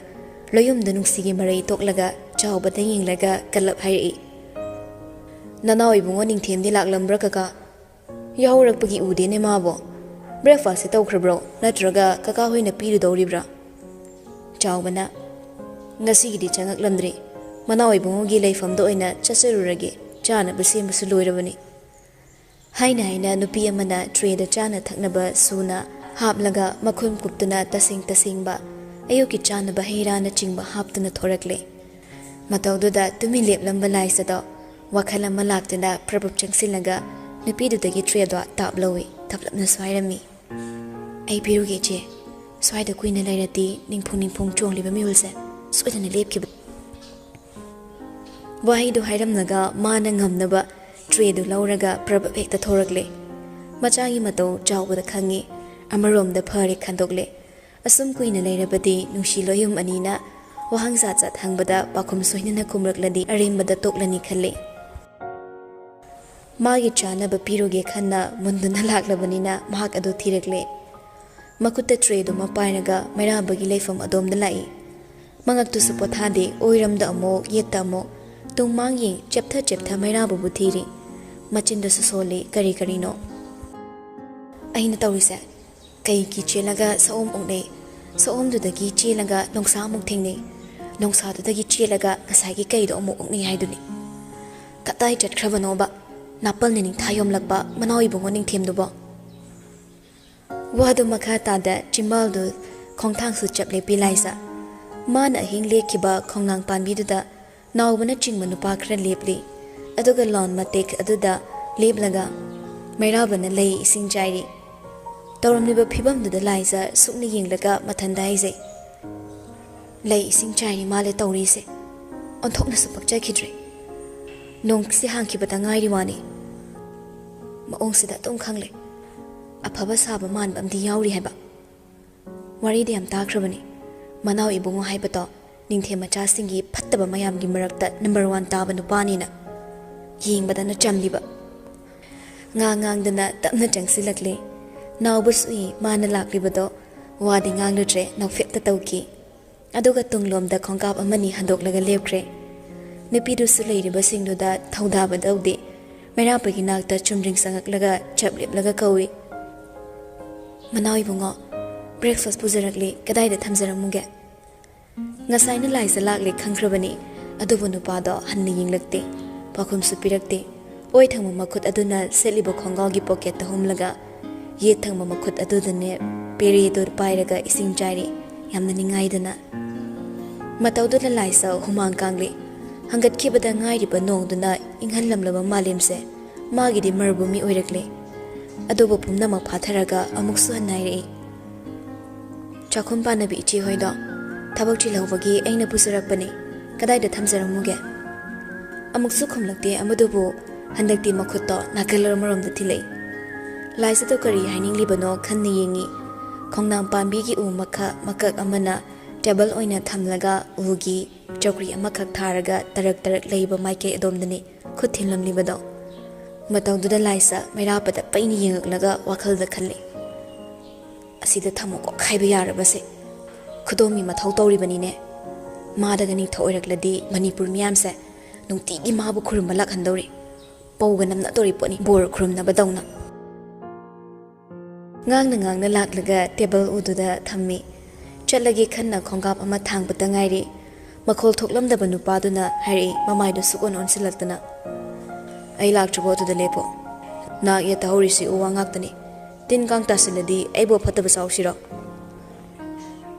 ꯂꯣꯌꯨꯝꯗ ꯅꯨꯡꯁꯤꯒꯤ ꯃꯔꯩ ꯇꯣꯛꯂꯒ ꯆꯥꯎꯕꯗ ꯌꯦꯡꯂꯒ ꯀꯜꯂꯞ ꯍꯥꯏꯔꯛꯏ, "ꯅꯅꯥꯎ ꯏꯕꯨꯡꯉꯣ ꯅꯤꯡꯊꯦꯝꯗꯤ ꯂꯥꯛꯂꯝꯕ꯭ꯔꯥ ꯀꯀꯥ? ꯌꯥꯍꯧꯔꯛꯄꯒꯤ ꯎꯗꯦꯅꯦ ꯃꯥꯕꯣ꯫ ꯕ꯭ꯔꯦꯛꯐꯥꯁꯁꯦ ꯇꯧꯈ꯭ꯔꯕ꯭ꯔꯣ, ꯅꯠꯇ꯭ꯔꯒ ꯀꯀꯥ ꯍꯣꯏꯅ ꯄꯤꯔꯨꯗꯧꯔꯤꯕ꯭ꯔꯥ?" ꯆꯥꯎꯕꯅ, "ꯉꯁꯤꯒꯤꯗꯤ ꯆꯪꯉꯛꯂꯝꯗ꯭ꯔꯤ꯫ ꯃꯅꯥꯎ ꯏꯕꯨꯡꯉꯣꯒꯤ ꯂꯩꯐꯝꯗ ꯑꯣꯏꯅ ꯆꯠꯆꯔꯨꯔꯒꯦ, ꯆꯥꯅꯕ ꯁꯦꯝꯕꯁꯨ ꯂꯣꯏꯔꯕꯅꯤ꯫" ꯍꯥꯏꯅ ꯍꯥꯏꯅ ꯅꯨꯄꯤ ꯑꯃꯅ ꯇ꯭ꯔꯦꯗ ꯆꯥꯅ ꯊꯛꯅꯕ ꯁꯨꯅ ꯍꯥꯞꯂꯒ ꯃꯈꯨꯝ ꯀꯨꯞꯇꯨꯅ ꯇꯁꯦꯡ ꯇꯁꯦꯡꯕ ꯑꯌꯨꯛꯀꯤ ꯆꯥꯅꯕ ꯍꯩ ꯔꯥꯅꯆꯤꯡꯕ ꯍꯥꯞꯇꯨꯅ ꯊꯣꯔꯛꯂꯦ꯫ ꯃꯇꯧꯗꯨꯗ ꯇꯨꯃꯤꯟ ꯂꯦꯞꯂꯝꯕ ꯂꯥꯏꯁꯗꯣ ꯋꯥꯈꯜ ꯑꯃ ꯂꯥꯛꯇꯨꯅ ꯄ꯭ꯔꯕꯨꯞ ꯆꯪꯁꯤꯜꯂꯒ ꯅꯨꯄꯤꯗꯨꯗꯒꯤ ꯇ꯭ꯔꯦꯗꯣ ꯇꯥꯞ ꯂꯧꯏ, ꯇꯞꯂꯞꯅꯁꯨ ꯍꯥꯏꯔꯝꯃꯤ, "ꯑꯩ ꯄꯤꯔꯨꯒꯦ ꯏꯆꯦ, ꯁ꯭ꯋꯥꯏꯗ ꯀꯨꯏꯅ ꯂꯩꯔꯗꯤ ꯅꯤꯡꯐꯨꯡ ꯅꯤꯡꯐꯨꯡ ꯆꯣꯡꯂꯤꯕ ꯃꯤꯍꯨꯜꯁꯦ ꯁꯣꯏꯗꯅ ꯂꯦꯞꯈꯤꯕ꯫" ꯋꯥꯍꯩꯗꯨ ꯍꯥꯏꯔꯝꯂꯒ ꯃꯥꯅ ꯉꯝꯅꯕ ꯇ꯭ꯔꯦꯗꯨ ꯂꯧꯔꯒ ꯄ꯭ꯔꯕꯨꯞ ꯍꯦꯛꯇ ꯊꯣꯔꯛꯂꯦ꯫ ꯃꯆꯥꯒꯤ ꯃꯇꯧ ꯆꯥꯎꯕꯗ ꯈꯪꯉꯤ꯫ ꯑꯃꯔꯣꯝꯗ ꯐꯔꯦ ꯈꯟꯗꯣꯛꯂꯦ꯫ ꯑꯁꯨꯝ ꯀꯨꯏꯅ ꯂꯩꯔꯕꯗꯤ ꯅꯨꯡꯁꯤ ꯂꯣꯌꯨꯝ ꯑꯅꯤꯅ ꯋꯥꯍꯪ ꯖꯥꯠ ꯖꯥꯠ ꯍꯪꯕꯗ ꯄꯥꯎꯈꯨꯝ ꯁꯣꯏꯅꯅ ꯈꯨꯝꯂꯛꯂꯗꯤ ꯑꯔꯦꯝꯕꯗ ꯇꯣꯛꯂꯅꯤ ꯈꯜꯂꯤ꯫ ꯃꯥꯒꯤ ꯆꯥꯅꯕ ꯄꯤꯔꯨꯒꯦ ꯈꯟꯅ ꯃꯨꯟꯗꯨꯅ ꯂꯥꯛꯂꯕꯅꯤꯅ ꯃꯍꯥꯛ ꯑꯗꯨ ꯊꯤꯔꯛꯂꯦ꯫ ꯃꯈꯨꯠꯇ ꯇ꯭ꯔꯦꯗꯨꯃ ꯄꯥꯏꯔꯒ ꯃꯩꯔꯥꯕꯒꯤ ꯂꯩꯐꯝ ꯑꯗꯣꯝꯗ ꯂꯥꯛꯏ꯫ ꯃꯉꯛꯇꯨꯁꯨ ꯄꯣꯊꯥꯗꯦ, ꯑꯣꯏꯔꯝꯗ ꯑꯃꯨꯛ, ꯌꯦꯠꯇ ꯑꯃꯨꯛ, ꯇꯨꯡ ꯃꯥꯡ ꯌꯦꯡ, ꯆꯦꯞꯊ ꯆꯦꯞꯊ ꯃꯩꯔꯥꯕꯕꯨ ꯊꯤꯔꯤ꯫ ꯃꯆꯤꯟꯗꯁꯨ ꯁꯣꯜꯂꯤ, ꯀꯔꯤ ꯀꯔꯤꯅꯣ꯫ ꯑꯩꯅ ꯇꯧꯔꯤꯁꯦ ꯀꯩꯒꯤ ꯆꯦꯜꯂꯒ ꯁꯑꯣꯝ ꯑꯣꯛꯅꯩ, ꯁꯑꯣꯝꯗꯨꯗꯒꯤ ꯆꯦꯜꯂꯒ ꯅꯣꯡꯁꯥ ꯑꯃꯨꯛ ꯊꯦꯡꯅꯩ, ꯅꯣꯡꯁꯥꯗꯨꯗꯒꯤ ꯆꯦꯜꯂꯒ ꯉꯁꯥꯏꯒꯤ ꯀꯩꯗꯣ ꯑꯃꯨꯛ ꯑꯣꯛꯅꯩ ꯍꯥꯏꯗꯨꯅꯤ꯫ ꯀꯗꯥꯏ ꯆꯠꯈ꯭ꯔꯕꯅꯣꯕ ꯅꯥꯄꯜꯅ ꯅꯤꯡꯊꯥ ꯌꯣꯝꯂꯛꯄ ꯃꯅꯥꯎ ꯏꯕꯨꯡꯉꯣ ꯅꯤꯡꯊꯦꯝꯗꯨꯕꯣ? ꯋꯥꯗꯨ ꯃꯈꯥ ꯇꯥꯗ ꯆꯤꯝꯕꯥꯜꯗꯨ ꯈꯣꯡꯊꯥꯡꯁꯨ ꯆꯞ ꯂꯦꯞꯄꯤ ꯂꯥꯏꯖ꯫ ꯃꯥꯅ ꯑꯍꯤꯡ ꯂꯦꯛꯈꯤꯕ ꯈꯣꯡꯅꯥꯡ ꯄꯥꯝꯕꯤꯗꯨꯗ ꯅꯥꯎꯕꯅ ꯆꯤꯡꯕ ꯅꯨꯄꯥ ꯈꯔ ꯂꯦꯞꯂꯤ꯫ ꯑꯗꯨꯒ ꯂꯥꯟ ꯃꯇꯦꯛ ꯑꯗꯨꯗ ꯂꯦꯞꯂꯒ ꯃꯩꯔꯥꯕꯅ ꯂꯩ ꯏꯁꯤꯡ ꯆꯥꯏꯔꯤ꯫ ꯇꯧꯔꯝꯂꯤꯕ ꯐꯤꯕꯝꯗꯨꯗ ꯂꯥꯏꯖ ꯁꯨꯛꯅ ꯌꯦꯡꯂꯒ ꯃꯊꯟꯗ ꯍꯥꯏꯖꯩ, "ꯂꯩ ꯏꯁꯤꯡ ꯆꯥꯏꯔꯤ ꯃꯥꯜꯂꯦ ꯇꯧꯔꯤꯁꯦ꯫ ꯑꯣꯟꯊꯣꯛꯅꯁꯨ ꯄꯛꯆꯈꯤꯗ꯭ꯔꯦ꯫ ꯅꯣꯡꯁꯤ ꯍꯥꯡꯈꯤꯕꯗ ꯉꯥꯏꯔꯤ ꯋꯥꯅꯤ꯫ ꯃꯑꯣꯡꯁꯤꯗ ꯑꯗꯨꯝ ꯈꯪꯂꯦ꯫ ꯑꯐꯕ ꯁꯥꯕ ꯃꯥꯟꯕ ꯑꯃꯗꯤ ꯌꯥꯎꯔꯤ ꯍꯥꯏꯕ꯫ ꯋꯥꯔꯤꯗꯤ ꯌꯥꯝ ꯇꯥꯈ꯭ꯔꯕꯅꯤ꯫ ꯃꯅꯥꯎ ꯏꯕꯨꯡꯉꯣ ꯍꯥꯏꯕꯗꯣ ꯅꯤꯡꯊꯦꯝ ꯃꯆꯥꯁꯤꯡꯒꯤ ꯐꯠꯇꯕ ꯃꯌꯥꯝꯒꯤ ꯃꯔꯛꯇ ꯅꯝꯕꯔ ꯋꯥꯟ ꯇꯥꯕ ꯅꯨꯄꯥꯅꯤꯅ꯫ ꯌꯦꯡꯕꯗꯅ ꯆꯝꯂꯤꯕ꯫" ꯉꯥꯡ ꯉꯥꯡꯗꯅ ꯇꯞꯅ ꯆꯪꯁꯤꯜꯂꯛꯂꯦ꯫ ꯅꯥꯎꯕꯁꯨ ꯎꯏ ꯃꯥꯅ ꯂꯥꯛꯂꯤꯕꯗꯣ꯫ ꯋꯥꯗꯤ ꯉꯥꯡꯂꯨꯗ꯭ꯔꯦ, ꯅꯣꯛꯐꯦꯠꯇ ꯇꯧꯈꯤ꯫ ꯑꯗꯨꯒ ꯇꯨꯡꯂꯣꯝꯗ ꯈꯣꯡꯀꯥꯞ ꯑꯃꯅꯤ ꯍꯟꯗꯣꯛꯂꯒ ꯂꯦꯞꯈ꯭ꯔꯦ꯫ ꯅꯨꯄꯤꯗꯨꯁꯨ ꯂꯩꯔꯤꯕꯁꯤꯡꯗꯨꯗ ꯊꯧꯗꯥꯕ ꯇꯧꯗꯦ꯫ ꯃꯩꯔꯥꯕꯒꯤ ꯅꯥꯛꯇ ꯆꯨꯝꯗ꯭ꯔꯤꯡ ꯆꯪꯉꯛꯂꯒ ꯆꯞ ꯂꯦꯞꯂꯒ ꯀꯧꯏ, "ꯃꯅꯥꯎ ꯏꯕꯨꯡꯉꯣ, ꯕ꯭ꯔꯦꯛꯐꯥꯁ ꯄꯨꯖꯔꯛꯂꯤ, ꯀꯗꯥꯏꯗ ꯊꯝꯖꯔꯝꯃꯨꯒꯦ?" ꯉꯁꯥꯏꯅ ꯂꯥꯏꯖ ꯂꯥꯛꯂꯦ ꯈꯪꯈ꯭ꯔꯕꯅꯤ, ꯑꯗꯨꯕꯨ ꯅꯨꯄꯥꯗꯣ ꯍꯟꯅ ꯌꯦꯡꯂꯛꯇꯦ, ꯄꯥꯎꯈꯨꯝꯁꯨ ꯄꯤꯔꯛꯇꯦ꯫ ꯑꯣꯏ ꯊꯪꯕ ꯃꯈꯨꯠ ꯑꯗꯨꯅ ꯁꯦꯠꯂꯤꯕ ꯈꯣꯡꯒꯥꯎꯒꯤ ꯄꯣꯀꯦꯠꯇ ꯍꯨꯝꯂꯒ, ꯌꯦꯠ ꯊꯪꯕ ꯃꯈꯨꯠ ꯑꯗꯨꯗꯅꯦ ꯄꯦꯔꯦꯗꯨ ꯄꯥꯏꯔꯒ ꯏꯁꯤꯡ ꯆꯥꯏꯔꯤ, ꯌꯥꯝꯅ ꯅꯤꯡꯉꯥꯏꯗꯅ꯫ ꯃꯇꯧꯗꯨꯗ ꯂꯥꯏꯖ ꯍꯨꯃꯥꯡ ꯀꯥꯡꯂꯤ꯫ ꯍꯪꯒꯠꯈꯤꯕꯗ ꯉꯥꯏꯔꯤꯕ ꯅꯣꯡꯗꯨꯅ ꯏꯪꯍꯜꯂꯝꯂꯕ ꯃꯥꯂꯦꯝꯁꯦ ꯃꯥꯒꯤꯗꯤ ꯃꯔꯨꯚꯨꯃꯤ ꯑꯣꯏꯔꯛꯂꯦ꯫ ꯑꯗꯨꯕꯨ ꯄꯨꯝꯅꯃꯛ ꯐꯥꯊꯔꯒ ꯑꯃꯨꯛꯁꯨ ꯍꯟꯅ ꯍꯥꯏꯔꯛꯏ, "ꯆꯥꯛꯈꯨꯝ ꯄꯥꯟꯅꯕꯤ ꯏꯆꯦ ꯍꯣꯏꯗꯣ ꯊꯕꯛ ꯆꯤꯜꯍꯧꯕꯒꯤ ꯑꯩꯅ ꯄꯨꯖꯔꯛꯄꯅꯤ, ꯀꯗꯥꯏꯗ ꯊꯝꯖꯔꯝꯃꯨꯒꯦ?" ꯑꯃꯨꯛꯁꯨ ꯈꯨꯝꯂꯛꯇꯦ ꯑꯃꯗꯨꯕꯨ꯫ ꯍꯟꯗꯛꯇꯤ ꯃꯈꯨꯠꯇꯣ ꯅꯥꯀꯜ ꯑꯃꯔꯣꯝꯗ ꯊꯤꯜꯂꯛꯏ꯫ ꯂꯥꯏꯖꯗꯣ ꯀꯔꯤ ꯍꯥꯏꯅꯤꯡꯂꯤꯕꯅꯣ ꯈꯟꯅ ꯌꯦꯡꯉꯤ꯫ ꯈꯣꯡꯅꯥꯡ ꯄꯥꯝꯕꯤꯒꯤ ꯎ ꯃꯈꯛ ꯃꯀꯛ ꯑꯃꯅ ꯇꯦꯕꯜ ꯑꯣꯏꯅ ꯊꯝꯂꯒ ꯎꯒꯤ ꯆꯧꯀ꯭ꯔꯤ ꯑꯃꯈꯛ ꯊꯥꯔꯒ ꯇꯔꯛ ꯇꯔꯛ ꯂꯩꯕ ꯃꯥꯏꯀꯩ ꯑꯗꯣꯝꯗꯅꯤ ꯈꯨꯠ ꯊꯤꯜꯂꯝꯂꯤꯕꯗꯣ꯫ ꯃꯇꯧꯗꯨꯗ ꯂꯥꯏꯖ ꯃꯩꯔꯥꯕꯗ ꯄꯩꯅ ꯌꯦꯡꯉꯛꯂꯒ ꯋꯥꯈꯜꯗ ꯈꯜꯂꯤ, "ꯑꯁꯤꯗ ꯊꯝꯃꯨ ꯀꯣꯛ ꯍꯥꯏꯕ ꯌꯥꯔꯕꯁꯦ꯫ ꯈꯨꯗꯣꯝꯒꯤ ꯃꯊꯧ ꯇꯧꯔꯤꯕꯅꯤꯅꯦ꯫ ꯃꯥꯗꯒ ꯅꯤꯡꯊꯧ ꯑꯣꯏꯔꯛꯂꯗꯤ ꯃꯅꯤꯄꯨꯔ ꯃꯤꯌꯥꯝꯁꯦ ꯅꯨꯡꯇꯤꯒꯤ ꯃꯥꯕꯨ ꯈꯨꯔꯨꯝꯕ ꯂꯥꯛꯍꯟꯗꯧꯔꯤ꯫ ꯄꯧꯒ ꯅꯝꯅꯗꯧꯔꯤ ꯄꯣꯠꯅꯤ, ꯕꯣꯔ ꯈꯨꯔꯨꯝꯅꯕꯗꯧꯅ"꯫ ꯉꯥꯡꯅ ꯉꯥꯡꯅ ꯂꯥꯛꯂꯒ ꯇꯦꯕꯜ ꯎꯗꯨꯗ ꯊꯝꯃꯤ꯫ ꯆꯠꯂꯒꯦ ꯈꯟꯅ ꯈꯣꯡꯀꯥꯞ ꯑꯃ ꯊꯥꯡꯕꯇ ꯉꯥꯏꯔꯤ꯫ ꯃꯈꯣꯜ ꯊꯣꯛꯂꯝꯗꯕ ꯅꯨꯄꯥꯗꯨꯅ ꯍꯥꯏꯔꯛꯏ, ꯃꯃꯥꯏꯗꯨ ꯁꯨꯛꯑꯣꯟ ꯑꯣꯟꯁꯤꯜꯂꯛꯇꯅ꯫ "ꯑꯩ ꯂꯥꯛꯇ꯭ꯔꯤꯕꯣ ꯑꯗꯨꯗ ꯂꯦꯞꯄꯣ꯫ ꯅꯥꯛ ꯌꯦꯠ ꯇꯥꯍꯧꯔꯤꯁꯤ ꯎ ꯋꯥ ꯉꯥꯛꯇꯅꯤ꯫ ꯇꯤꯟ ꯀꯥꯡ ꯇꯥꯁꯤꯜꯂꯗꯤ ꯑꯩꯕꯨ ꯑꯐꯠꯇꯕ ꯆꯥꯎꯁꯤꯔꯣ?"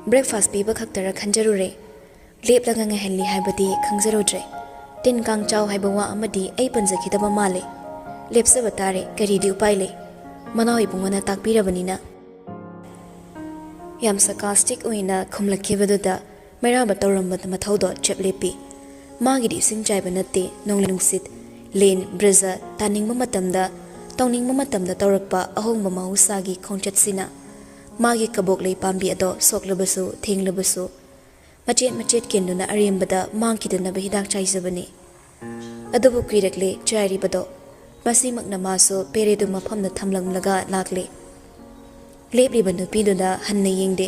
ꯕ꯭ꯔꯦꯛꯐꯥꯁ ꯄꯤꯕ ꯈꯛꯇꯔ ꯈꯟꯖꯔꯨꯔꯦ꯫ ꯂꯦꯞꯂꯒ ꯉꯥꯏꯍꯜꯂꯤ ꯍꯥꯏꯕꯗꯤ ꯈꯪꯖꯔꯨꯗ꯭ꯔꯦ꯫ ꯇꯤꯟ ꯀꯥꯡ ꯆꯥꯎ ꯍꯥꯏꯕ ꯋꯥ ꯑꯃꯗꯤ ꯑꯩ ꯄꯟꯖꯈꯤꯗꯕ ꯃꯥꯜꯂꯦ꯫ ꯂꯦꯞꯆꯕ ꯇꯥꯔꯦ, ꯀꯔꯤꯗꯤ ꯎꯄꯥꯏ ꯂꯩ? ꯃꯅꯥꯎ ꯏꯕꯨꯡꯉꯣꯅ ꯇꯥꯛꯄꯤꯔꯕꯅꯤꯅ꯫ ꯌꯥꯝ ꯁꯔꯀꯥꯁꯇꯤꯛ ꯑꯣꯏꯅ ꯈꯨꯝꯂꯛꯈꯤꯕꯗꯨꯗ ꯃꯩꯔꯥꯕ ꯇꯧꯔꯝꯕ ꯃꯊꯧꯗꯣ ꯆꯞ ꯂꯦꯞꯄꯤ꯫ ꯃꯥꯒꯤꯗꯤ ꯏꯁꯤꯡ ꯆꯥꯏꯕ ꯅꯠꯇꯦ, ꯅꯣꯡꯂꯩ ꯅꯨꯡꯁꯤꯠ, ꯂꯦꯟ, ꯕ꯭ꯔꯖ, ꯇꯥꯅꯤꯡꯕ ꯃꯇꯝꯗ, ꯇꯧꯅꯤꯡꯕ ꯃꯇꯝꯗ ꯇꯧꯔꯛꯄ ꯑꯍꯣꯡꯕ ꯃꯍꯧꯁꯥꯒꯤ ꯈꯣꯡꯆꯠꯁꯤꯅ ꯃꯥꯒꯤ ꯀꯕꯣꯛ ꯂꯩ ꯄꯥꯝꯕꯤ ꯑꯗꯣ ꯁꯣꯛꯂꯕꯁꯨ, ꯊꯦꯡꯂꯕꯁꯨ, ꯃꯆꯦꯠ ꯃꯆꯦꯠ ꯀꯦꯟꯗꯨꯅ ꯑꯔꯦꯝꯕꯗ ꯃꯥꯡꯈꯤꯗꯅꯕ ꯍꯤꯗꯥꯛ ꯆꯥꯏꯖꯕꯅꯤ꯫ ꯑꯗꯨꯕꯨ ꯀꯨꯏꯔꯛꯂꯦ ꯆꯥꯏꯔꯤꯕꯗꯣ꯫ ꯃꯁꯤꯃꯛꯅ ꯃꯥꯁꯨ ꯄꯦꯔꯦꯗꯨ ꯃꯐꯝꯗ ꯊꯝꯂꯝꯂꯒ ꯂꯥꯛꯂꯦ꯫ ꯂꯦꯞꯂꯤꯕ ꯅꯨꯄꯤꯗꯨꯗ ꯍꯟꯅ ꯌꯦꯡꯗꯦ꯫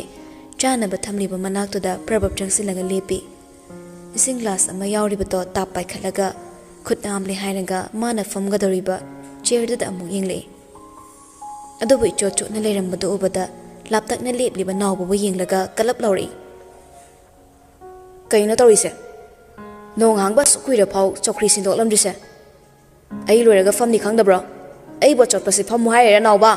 ꯆꯥꯅꯕ ꯊꯝꯂꯤꯕ ꯃꯅꯥꯛꯇꯨꯗ ꯄ꯭ꯔꯕꯞ ꯆꯪꯁꯤꯜꯂꯒ ꯂꯦꯞꯄꯤ꯫ ꯏꯁꯤꯡ ꯒ꯭ꯂꯥꯁ ꯑꯃ ꯌꯥꯎꯔꯤꯕꯗꯣ ꯇꯥꯞ ꯄꯥꯏꯈꯠꯂꯒ ꯈꯨꯠ ꯅꯥꯝꯂꯦ ꯍꯥꯏꯔꯒ ꯃꯥꯅ ꯐꯝꯒꯗꯧꯔꯤꯕ ꯆꯤꯌꯔꯗꯨꯗ ꯑꯃꯨꯛ ꯌꯦꯡꯂꯛꯏ꯫ ꯑꯗꯨꯕꯨ ꯏꯆꯣꯠ ꯆꯣꯠꯅ ꯂꯩꯔꯝꯕꯗꯨ ꯎꯕꯗ ꯂꯥꯞꯇꯛꯅ ꯂꯦꯞꯂꯤꯕ ꯅꯥꯎꯕꯕꯨ ꯌꯦꯡꯂꯒ ꯀꯂꯞ ꯂꯥꯎꯔꯛꯏ꯫ "ꯀꯩꯅꯣ ꯇꯧꯔꯤꯁꯦ? ꯅꯣꯡ ꯍꯥꯡꯕ ꯑꯁꯨꯛ ꯀꯨꯏꯔ ꯐꯥꯎ ꯆꯧꯀ꯭ꯔꯤ ꯁꯤꯟꯗꯣꯛꯂꯝꯗ꯭ꯔꯤꯁꯦ? ꯑꯩ ꯂꯣꯏꯔꯒ ꯐꯝꯅꯤ ꯈꯪꯗꯕ꯭ꯔꯣ? ꯑꯩꯕꯨ ꯑꯆꯣꯠꯄꯁꯦ ꯐꯝꯃꯨ ꯍꯥꯏꯔꯤꯔꯥ, ꯅꯥꯎꯕ?"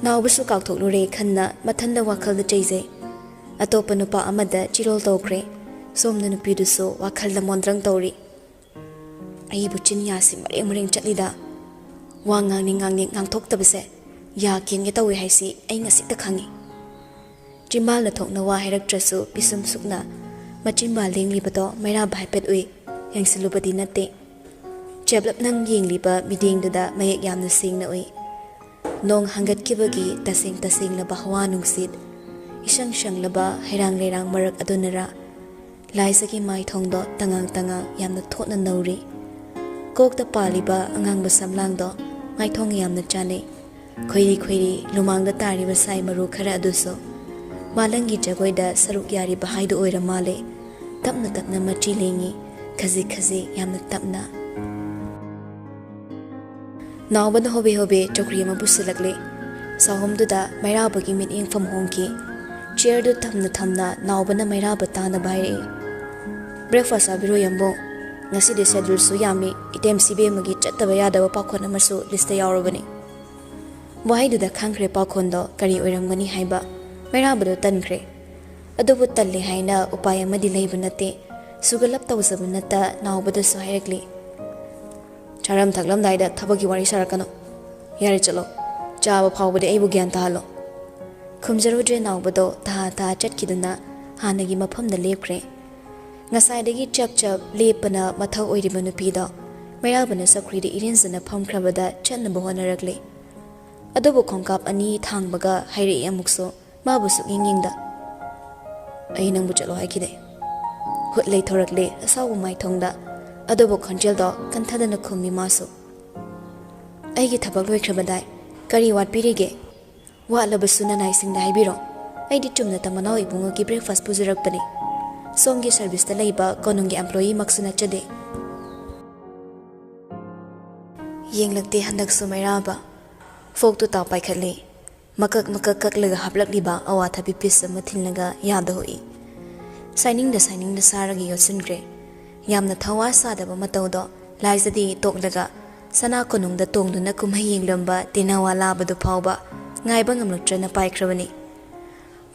ꯅꯥꯎꯕꯁꯨ ꯀꯥꯎꯊꯣꯛꯂꯨꯔꯦ ꯈꯟꯅ ꯃꯊꯟꯗ ꯋꯥꯈꯜꯗ ꯆꯩꯖꯩ꯫ ꯑꯇꯣꯞꯄ ꯅꯨꯄꯥ ꯑꯃꯗ ꯆꯤꯔꯣꯜ ꯇꯧꯈ꯭ꯔꯦ꯫ ꯁꯣꯝꯗ ꯅꯨꯄꯤꯗꯨꯁꯨ ꯋꯥꯈꯜꯗ ꯃꯣꯟꯗ꯭ꯔꯪ ꯇꯧꯔꯤ꯫ "ꯑꯩꯕꯨ ꯆꯤꯟ ꯌꯥꯁꯤ ꯃꯔꯦꯡ ꯃꯔꯦꯡ ꯆꯠꯂꯤꯗ꯫ ꯋꯥ ꯉꯥꯡꯅꯤꯡ ꯉꯥꯡꯅꯤꯡ ꯉꯥꯡꯊꯣꯛꯇꯕꯁꯦ ꯌꯥ ꯀꯦꯟꯒꯦ ꯇꯧꯏ ꯍꯥꯏꯁꯤ ꯑꯩ ꯉꯁꯤꯇ ꯈꯪꯉꯤ"꯫ ꯆꯤꯝꯕꯥꯜꯅ ꯊꯣꯛꯅ ꯋꯥ ꯍꯥꯏꯔꯛꯇ꯭ꯔꯁꯨ ꯄꯤꯁꯨꯝ ꯁꯨꯛꯅ ꯃꯆꯤꯟꯕꯥꯜ ꯂꯦꯡꯂꯤꯕꯗꯣ ꯃꯩꯔꯥꯕ ꯍꯥꯏꯐꯦꯠ ꯎꯏ꯫ ꯌꯦꯡꯁꯤꯜꯂꯨꯕꯗꯤ ꯅꯠꯇꯦ꯫ ꯆꯦꯞꯂꯞꯅ ꯌꯦꯡꯂꯤꯕ ꯃꯤꯠꯌꯦꯡꯗꯨꯗ ꯃꯌꯦꯛ ꯌꯥꯝꯅ ꯁꯦꯡꯅ ꯎꯏ꯫ ꯅꯣꯡ ꯍꯥꯡꯒꯠꯈꯤꯕꯒꯤ ꯇꯁꯦꯡ ꯇꯁꯦꯡꯂꯕ ꯍꯋꯥ ꯅꯨꯡꯁꯤꯠ, ꯏꯁꯪ ꯁꯪꯂꯕ ꯍꯩꯔꯥꯡ ꯂꯩꯔꯥꯡ ꯃꯔꯛ ꯑꯗꯨꯅꯔ, ꯂꯥꯏꯖꯒꯤ ꯃꯥꯏꯊꯣꯡꯗꯣ ꯇꯉꯥꯡ ꯇꯉꯥꯡ ꯌꯥꯝꯅ ꯊꯣꯠꯅ ꯅꯧꯔꯤ꯫ ꯀꯣꯛꯇ ꯄꯥꯜꯂꯤꯕ ꯑꯉꯥꯡꯕ ꯁꯝꯂꯥꯡꯗꯣ ꯃꯥꯏꯊꯣꯡꯒ ꯌꯥꯝꯅ ꯆꯥꯅꯩ꯫ ꯈꯣꯏꯔꯤ ꯈꯣꯏꯔꯤ ꯂꯨꯃꯥꯡꯗ ꯇꯥꯔꯤꯕ ꯁꯥꯏ ꯃꯔꯨ ꯈꯔ ꯑꯗꯨꯁꯨ ꯃꯥꯂꯪꯒꯤ ꯖꯒꯣꯏꯗ ꯁꯔꯨꯛ ꯌꯥꯔꯤꯕ ꯍꯥꯏꯗꯨ ꯑꯣꯏꯔ ꯃꯥꯜꯂꯦ꯫ ꯇꯞꯅ ꯇꯞꯅ ꯃꯆꯤ ꯂꯦꯡꯉꯤ, ꯈꯖꯤꯛ ꯈꯖꯤꯛ ꯌꯥꯝꯅ ꯇꯞꯅ꯫ ꯅꯥꯎꯕꯅ ꯍꯣꯕꯦ ꯍꯣꯕꯦ ꯆꯧꯀ꯭ꯔꯤ ꯑꯃ ꯄꯨꯁꯤꯜꯂꯛꯂꯦ꯫ ꯁꯥꯍꯣꯝꯗꯨꯗ ꯃꯩꯔꯥꯕꯒꯤ ꯃꯤꯠꯌꯦꯡꯐꯝ ꯍꯣꯡꯈꯤ꯫ ꯆꯤꯌꯔꯗꯨ ꯊꯝꯅ ꯊꯝꯅ ꯅꯥꯎꯕꯅ ꯃꯩꯔꯥꯕ ꯇꯥꯅꯕ ꯍꯥꯏꯔꯛꯏ, "ꯕ꯭ꯔꯦꯛꯐꯥꯁ ꯆꯥꯕꯤꯔꯣ ꯌꯥꯝꯕꯨꯡ꯫ ꯉꯁꯤꯗꯤ ꯁꯦꯗꯨꯜꯁꯨ ꯌꯥꯝꯃꯤ, ꯏꯇꯦꯝ ꯁꯤꯕꯦꯝꯃꯒꯤ ꯆꯠꯇꯕ ꯌꯥꯗꯕ ꯄꯥꯈꯣꯟ ꯑꯃꯁꯨ ꯂꯤꯁꯇ ꯌꯥꯎꯔꯕꯅꯤ"꯫ ꯋꯥꯍꯩꯗꯨꯗ ꯈꯪꯈ꯭ꯔꯦ ꯄꯥꯈꯣꯟꯗꯣ ꯀꯔꯤ ꯑꯣꯏꯔꯝꯒꯅꯤ ꯍꯥꯏꯕ꯫ ꯃꯩꯔꯥꯕꯗꯣ ꯇꯟꯈ꯭ꯔꯦ꯫ ꯑꯗꯨꯕꯨ ꯇꯜꯂꯦ ꯍꯥꯏꯅ ꯎꯄꯥꯏ ꯑꯃꯗꯤ ꯂꯩꯕ ꯅꯠꯇꯦ꯫ ꯁꯨꯒꯠꯂꯞ ꯇꯧꯖꯕ ꯅꯠꯇ ꯅꯥꯎꯕꯗꯁꯨ ꯍꯥꯏꯔꯛꯂꯤ, "ꯆꯥꯔꯝ ꯊꯛꯂꯝꯗꯥꯏꯗ ꯊꯕꯛꯀꯤ ꯋꯥꯔꯤ ꯁꯥꯔꯛꯀꯅꯨ꯫ ꯌꯥꯔꯦ ꯆꯠꯂꯣ꯫ ꯆꯥꯕ ꯐꯥꯎꯕꯗꯤ ꯑꯩꯕꯨ ꯒ꯭ꯌꯥꯟ ꯇꯥꯍꯜꯂꯣ"꯫ ꯈꯨꯝꯖꯔꯨꯗ꯭ꯔꯦ ꯅꯥꯎꯕꯗꯣ ꯇꯍꯥ ꯇꯍꯥ ꯆꯠꯈꯤꯗꯨꯅ ꯍꯥꯟꯅꯒꯤ ꯃꯐꯝꯗ ꯂꯦꯞꯈ꯭ꯔꯦ꯫ ꯉꯁꯥꯏꯗꯒꯤ ꯆꯞ ꯆꯞ ꯂꯦꯞꯄꯅ ꯃꯊꯧ ꯑꯣꯏꯔꯤꯕ ꯅꯨꯄꯤꯗꯣ ꯃꯩꯔꯥꯕꯅ ꯆꯧꯀ꯭ꯔꯤꯗ ꯏꯔꯦꯟꯖꯅ ꯐꯝꯈ꯭ꯔꯕꯗ ꯆꯠꯅꯕ ꯍꯣꯠꯅꯔꯛꯂꯦ꯫ ꯑꯗꯨꯕꯨ ꯈꯣꯡꯀꯥꯞ ꯑꯅꯤ ꯊꯥꯡꯕꯒ ꯍꯥꯏꯔꯛꯏ ꯑꯃꯨꯛꯁꯨ, ꯃꯥꯕꯨ ꯁꯨꯛꯌꯦꯡ ꯌꯦꯡꯗ꯫ "ꯑꯩ ꯅꯪꯕꯨ ꯆꯠꯂꯣ ꯍꯥꯏꯈꯤꯗꯦ"꯫ ꯍꯨꯠ ꯂꯩꯊꯣꯔꯛꯂꯦ ꯑꯁꯥꯎꯕ ꯃꯥꯏꯊꯣꯡꯗ꯫ ꯑꯗꯨꯕꯨ ꯈꯣꯟꯖꯦꯜꯗꯣ ꯀꯟꯊꯗꯅ ꯈꯨꯝꯃꯤ ꯃꯥꯁꯨ꯫ "ꯑꯩꯒꯤ ꯊꯕꯛ ꯂꯣꯏꯈ꯭ꯔꯕꯗꯥꯏ꯫ ꯀꯔꯤ ꯋꯥꯠꯄꯤꯔꯤꯒꯦ? ꯋꯥꯠꯂꯕꯁꯨ ꯅꯅꯥꯏꯁꯤꯡꯗ ꯍꯥꯏꯕꯤꯔꯣ꯫ ꯑꯩꯗꯤ ꯆꯨꯝꯅꯇ ꯃꯅꯥꯎ ꯏꯕꯨꯡꯉꯣꯒꯤ ꯕ꯭ꯔꯦꯛꯐꯥꯁ ꯄꯨꯖꯔꯛꯄꯅꯤ꯫ ꯁꯣꯝꯒꯤ ꯁꯔꯚꯤꯁꯇ ꯂꯩꯕ ꯀꯣꯅꯨꯡꯒꯤ ꯑꯦꯝꯄ꯭ꯂꯣꯌꯤꯃꯛꯁꯨ ꯅꯠꯆꯗꯦ"꯫ ꯌꯦꯡꯂꯛꯇꯦ ꯍꯟꯗꯛꯁꯨ ꯃꯩꯔꯥꯕ꯫ ꯐꯣꯛꯇꯨ ꯇꯥꯎ ꯄꯥꯏꯈꯠꯂꯤ꯫ ꯃꯀꯛ ꯃꯀꯛ ꯀꯛꯂꯒ ꯍꯥꯞꯂꯛꯂꯤꯕ ꯑꯋꯥꯊꯕꯤ ꯄꯤꯁ ꯑꯃ ꯊꯤꯜꯂꯒ ꯌꯥꯗ ꯍꯨꯛꯏ꯫ ꯁꯥꯏꯅꯤꯡꯗ ꯁꯥꯏꯅꯤꯡꯗ ꯁꯥꯔꯒ ꯌꯣꯠꯁꯤꯟꯈ꯭ꯔꯦ꯫ ꯌꯥꯝꯅ ꯊꯋꯥ ꯁꯥꯗꯕ ꯃꯇꯧꯗꯣ ꯂꯥꯏꯖꯗꯤ ꯇꯣꯛꯂꯒ ꯁꯅꯥ ꯀꯣꯅꯨꯡꯗ ꯇꯣꯡꯗꯨꯅ ꯀꯨꯝꯍꯩ ꯌꯦꯡꯂꯝꯕ ꯇꯦꯅꯋꯥꯂꯥꯕꯗꯨ ꯐꯥꯎꯕ ꯉꯥꯏꯕ ꯉꯝꯂꯛꯇ꯭ꯔꯅ ꯄꯥꯏꯈ꯭ꯔꯕꯅꯤ꯫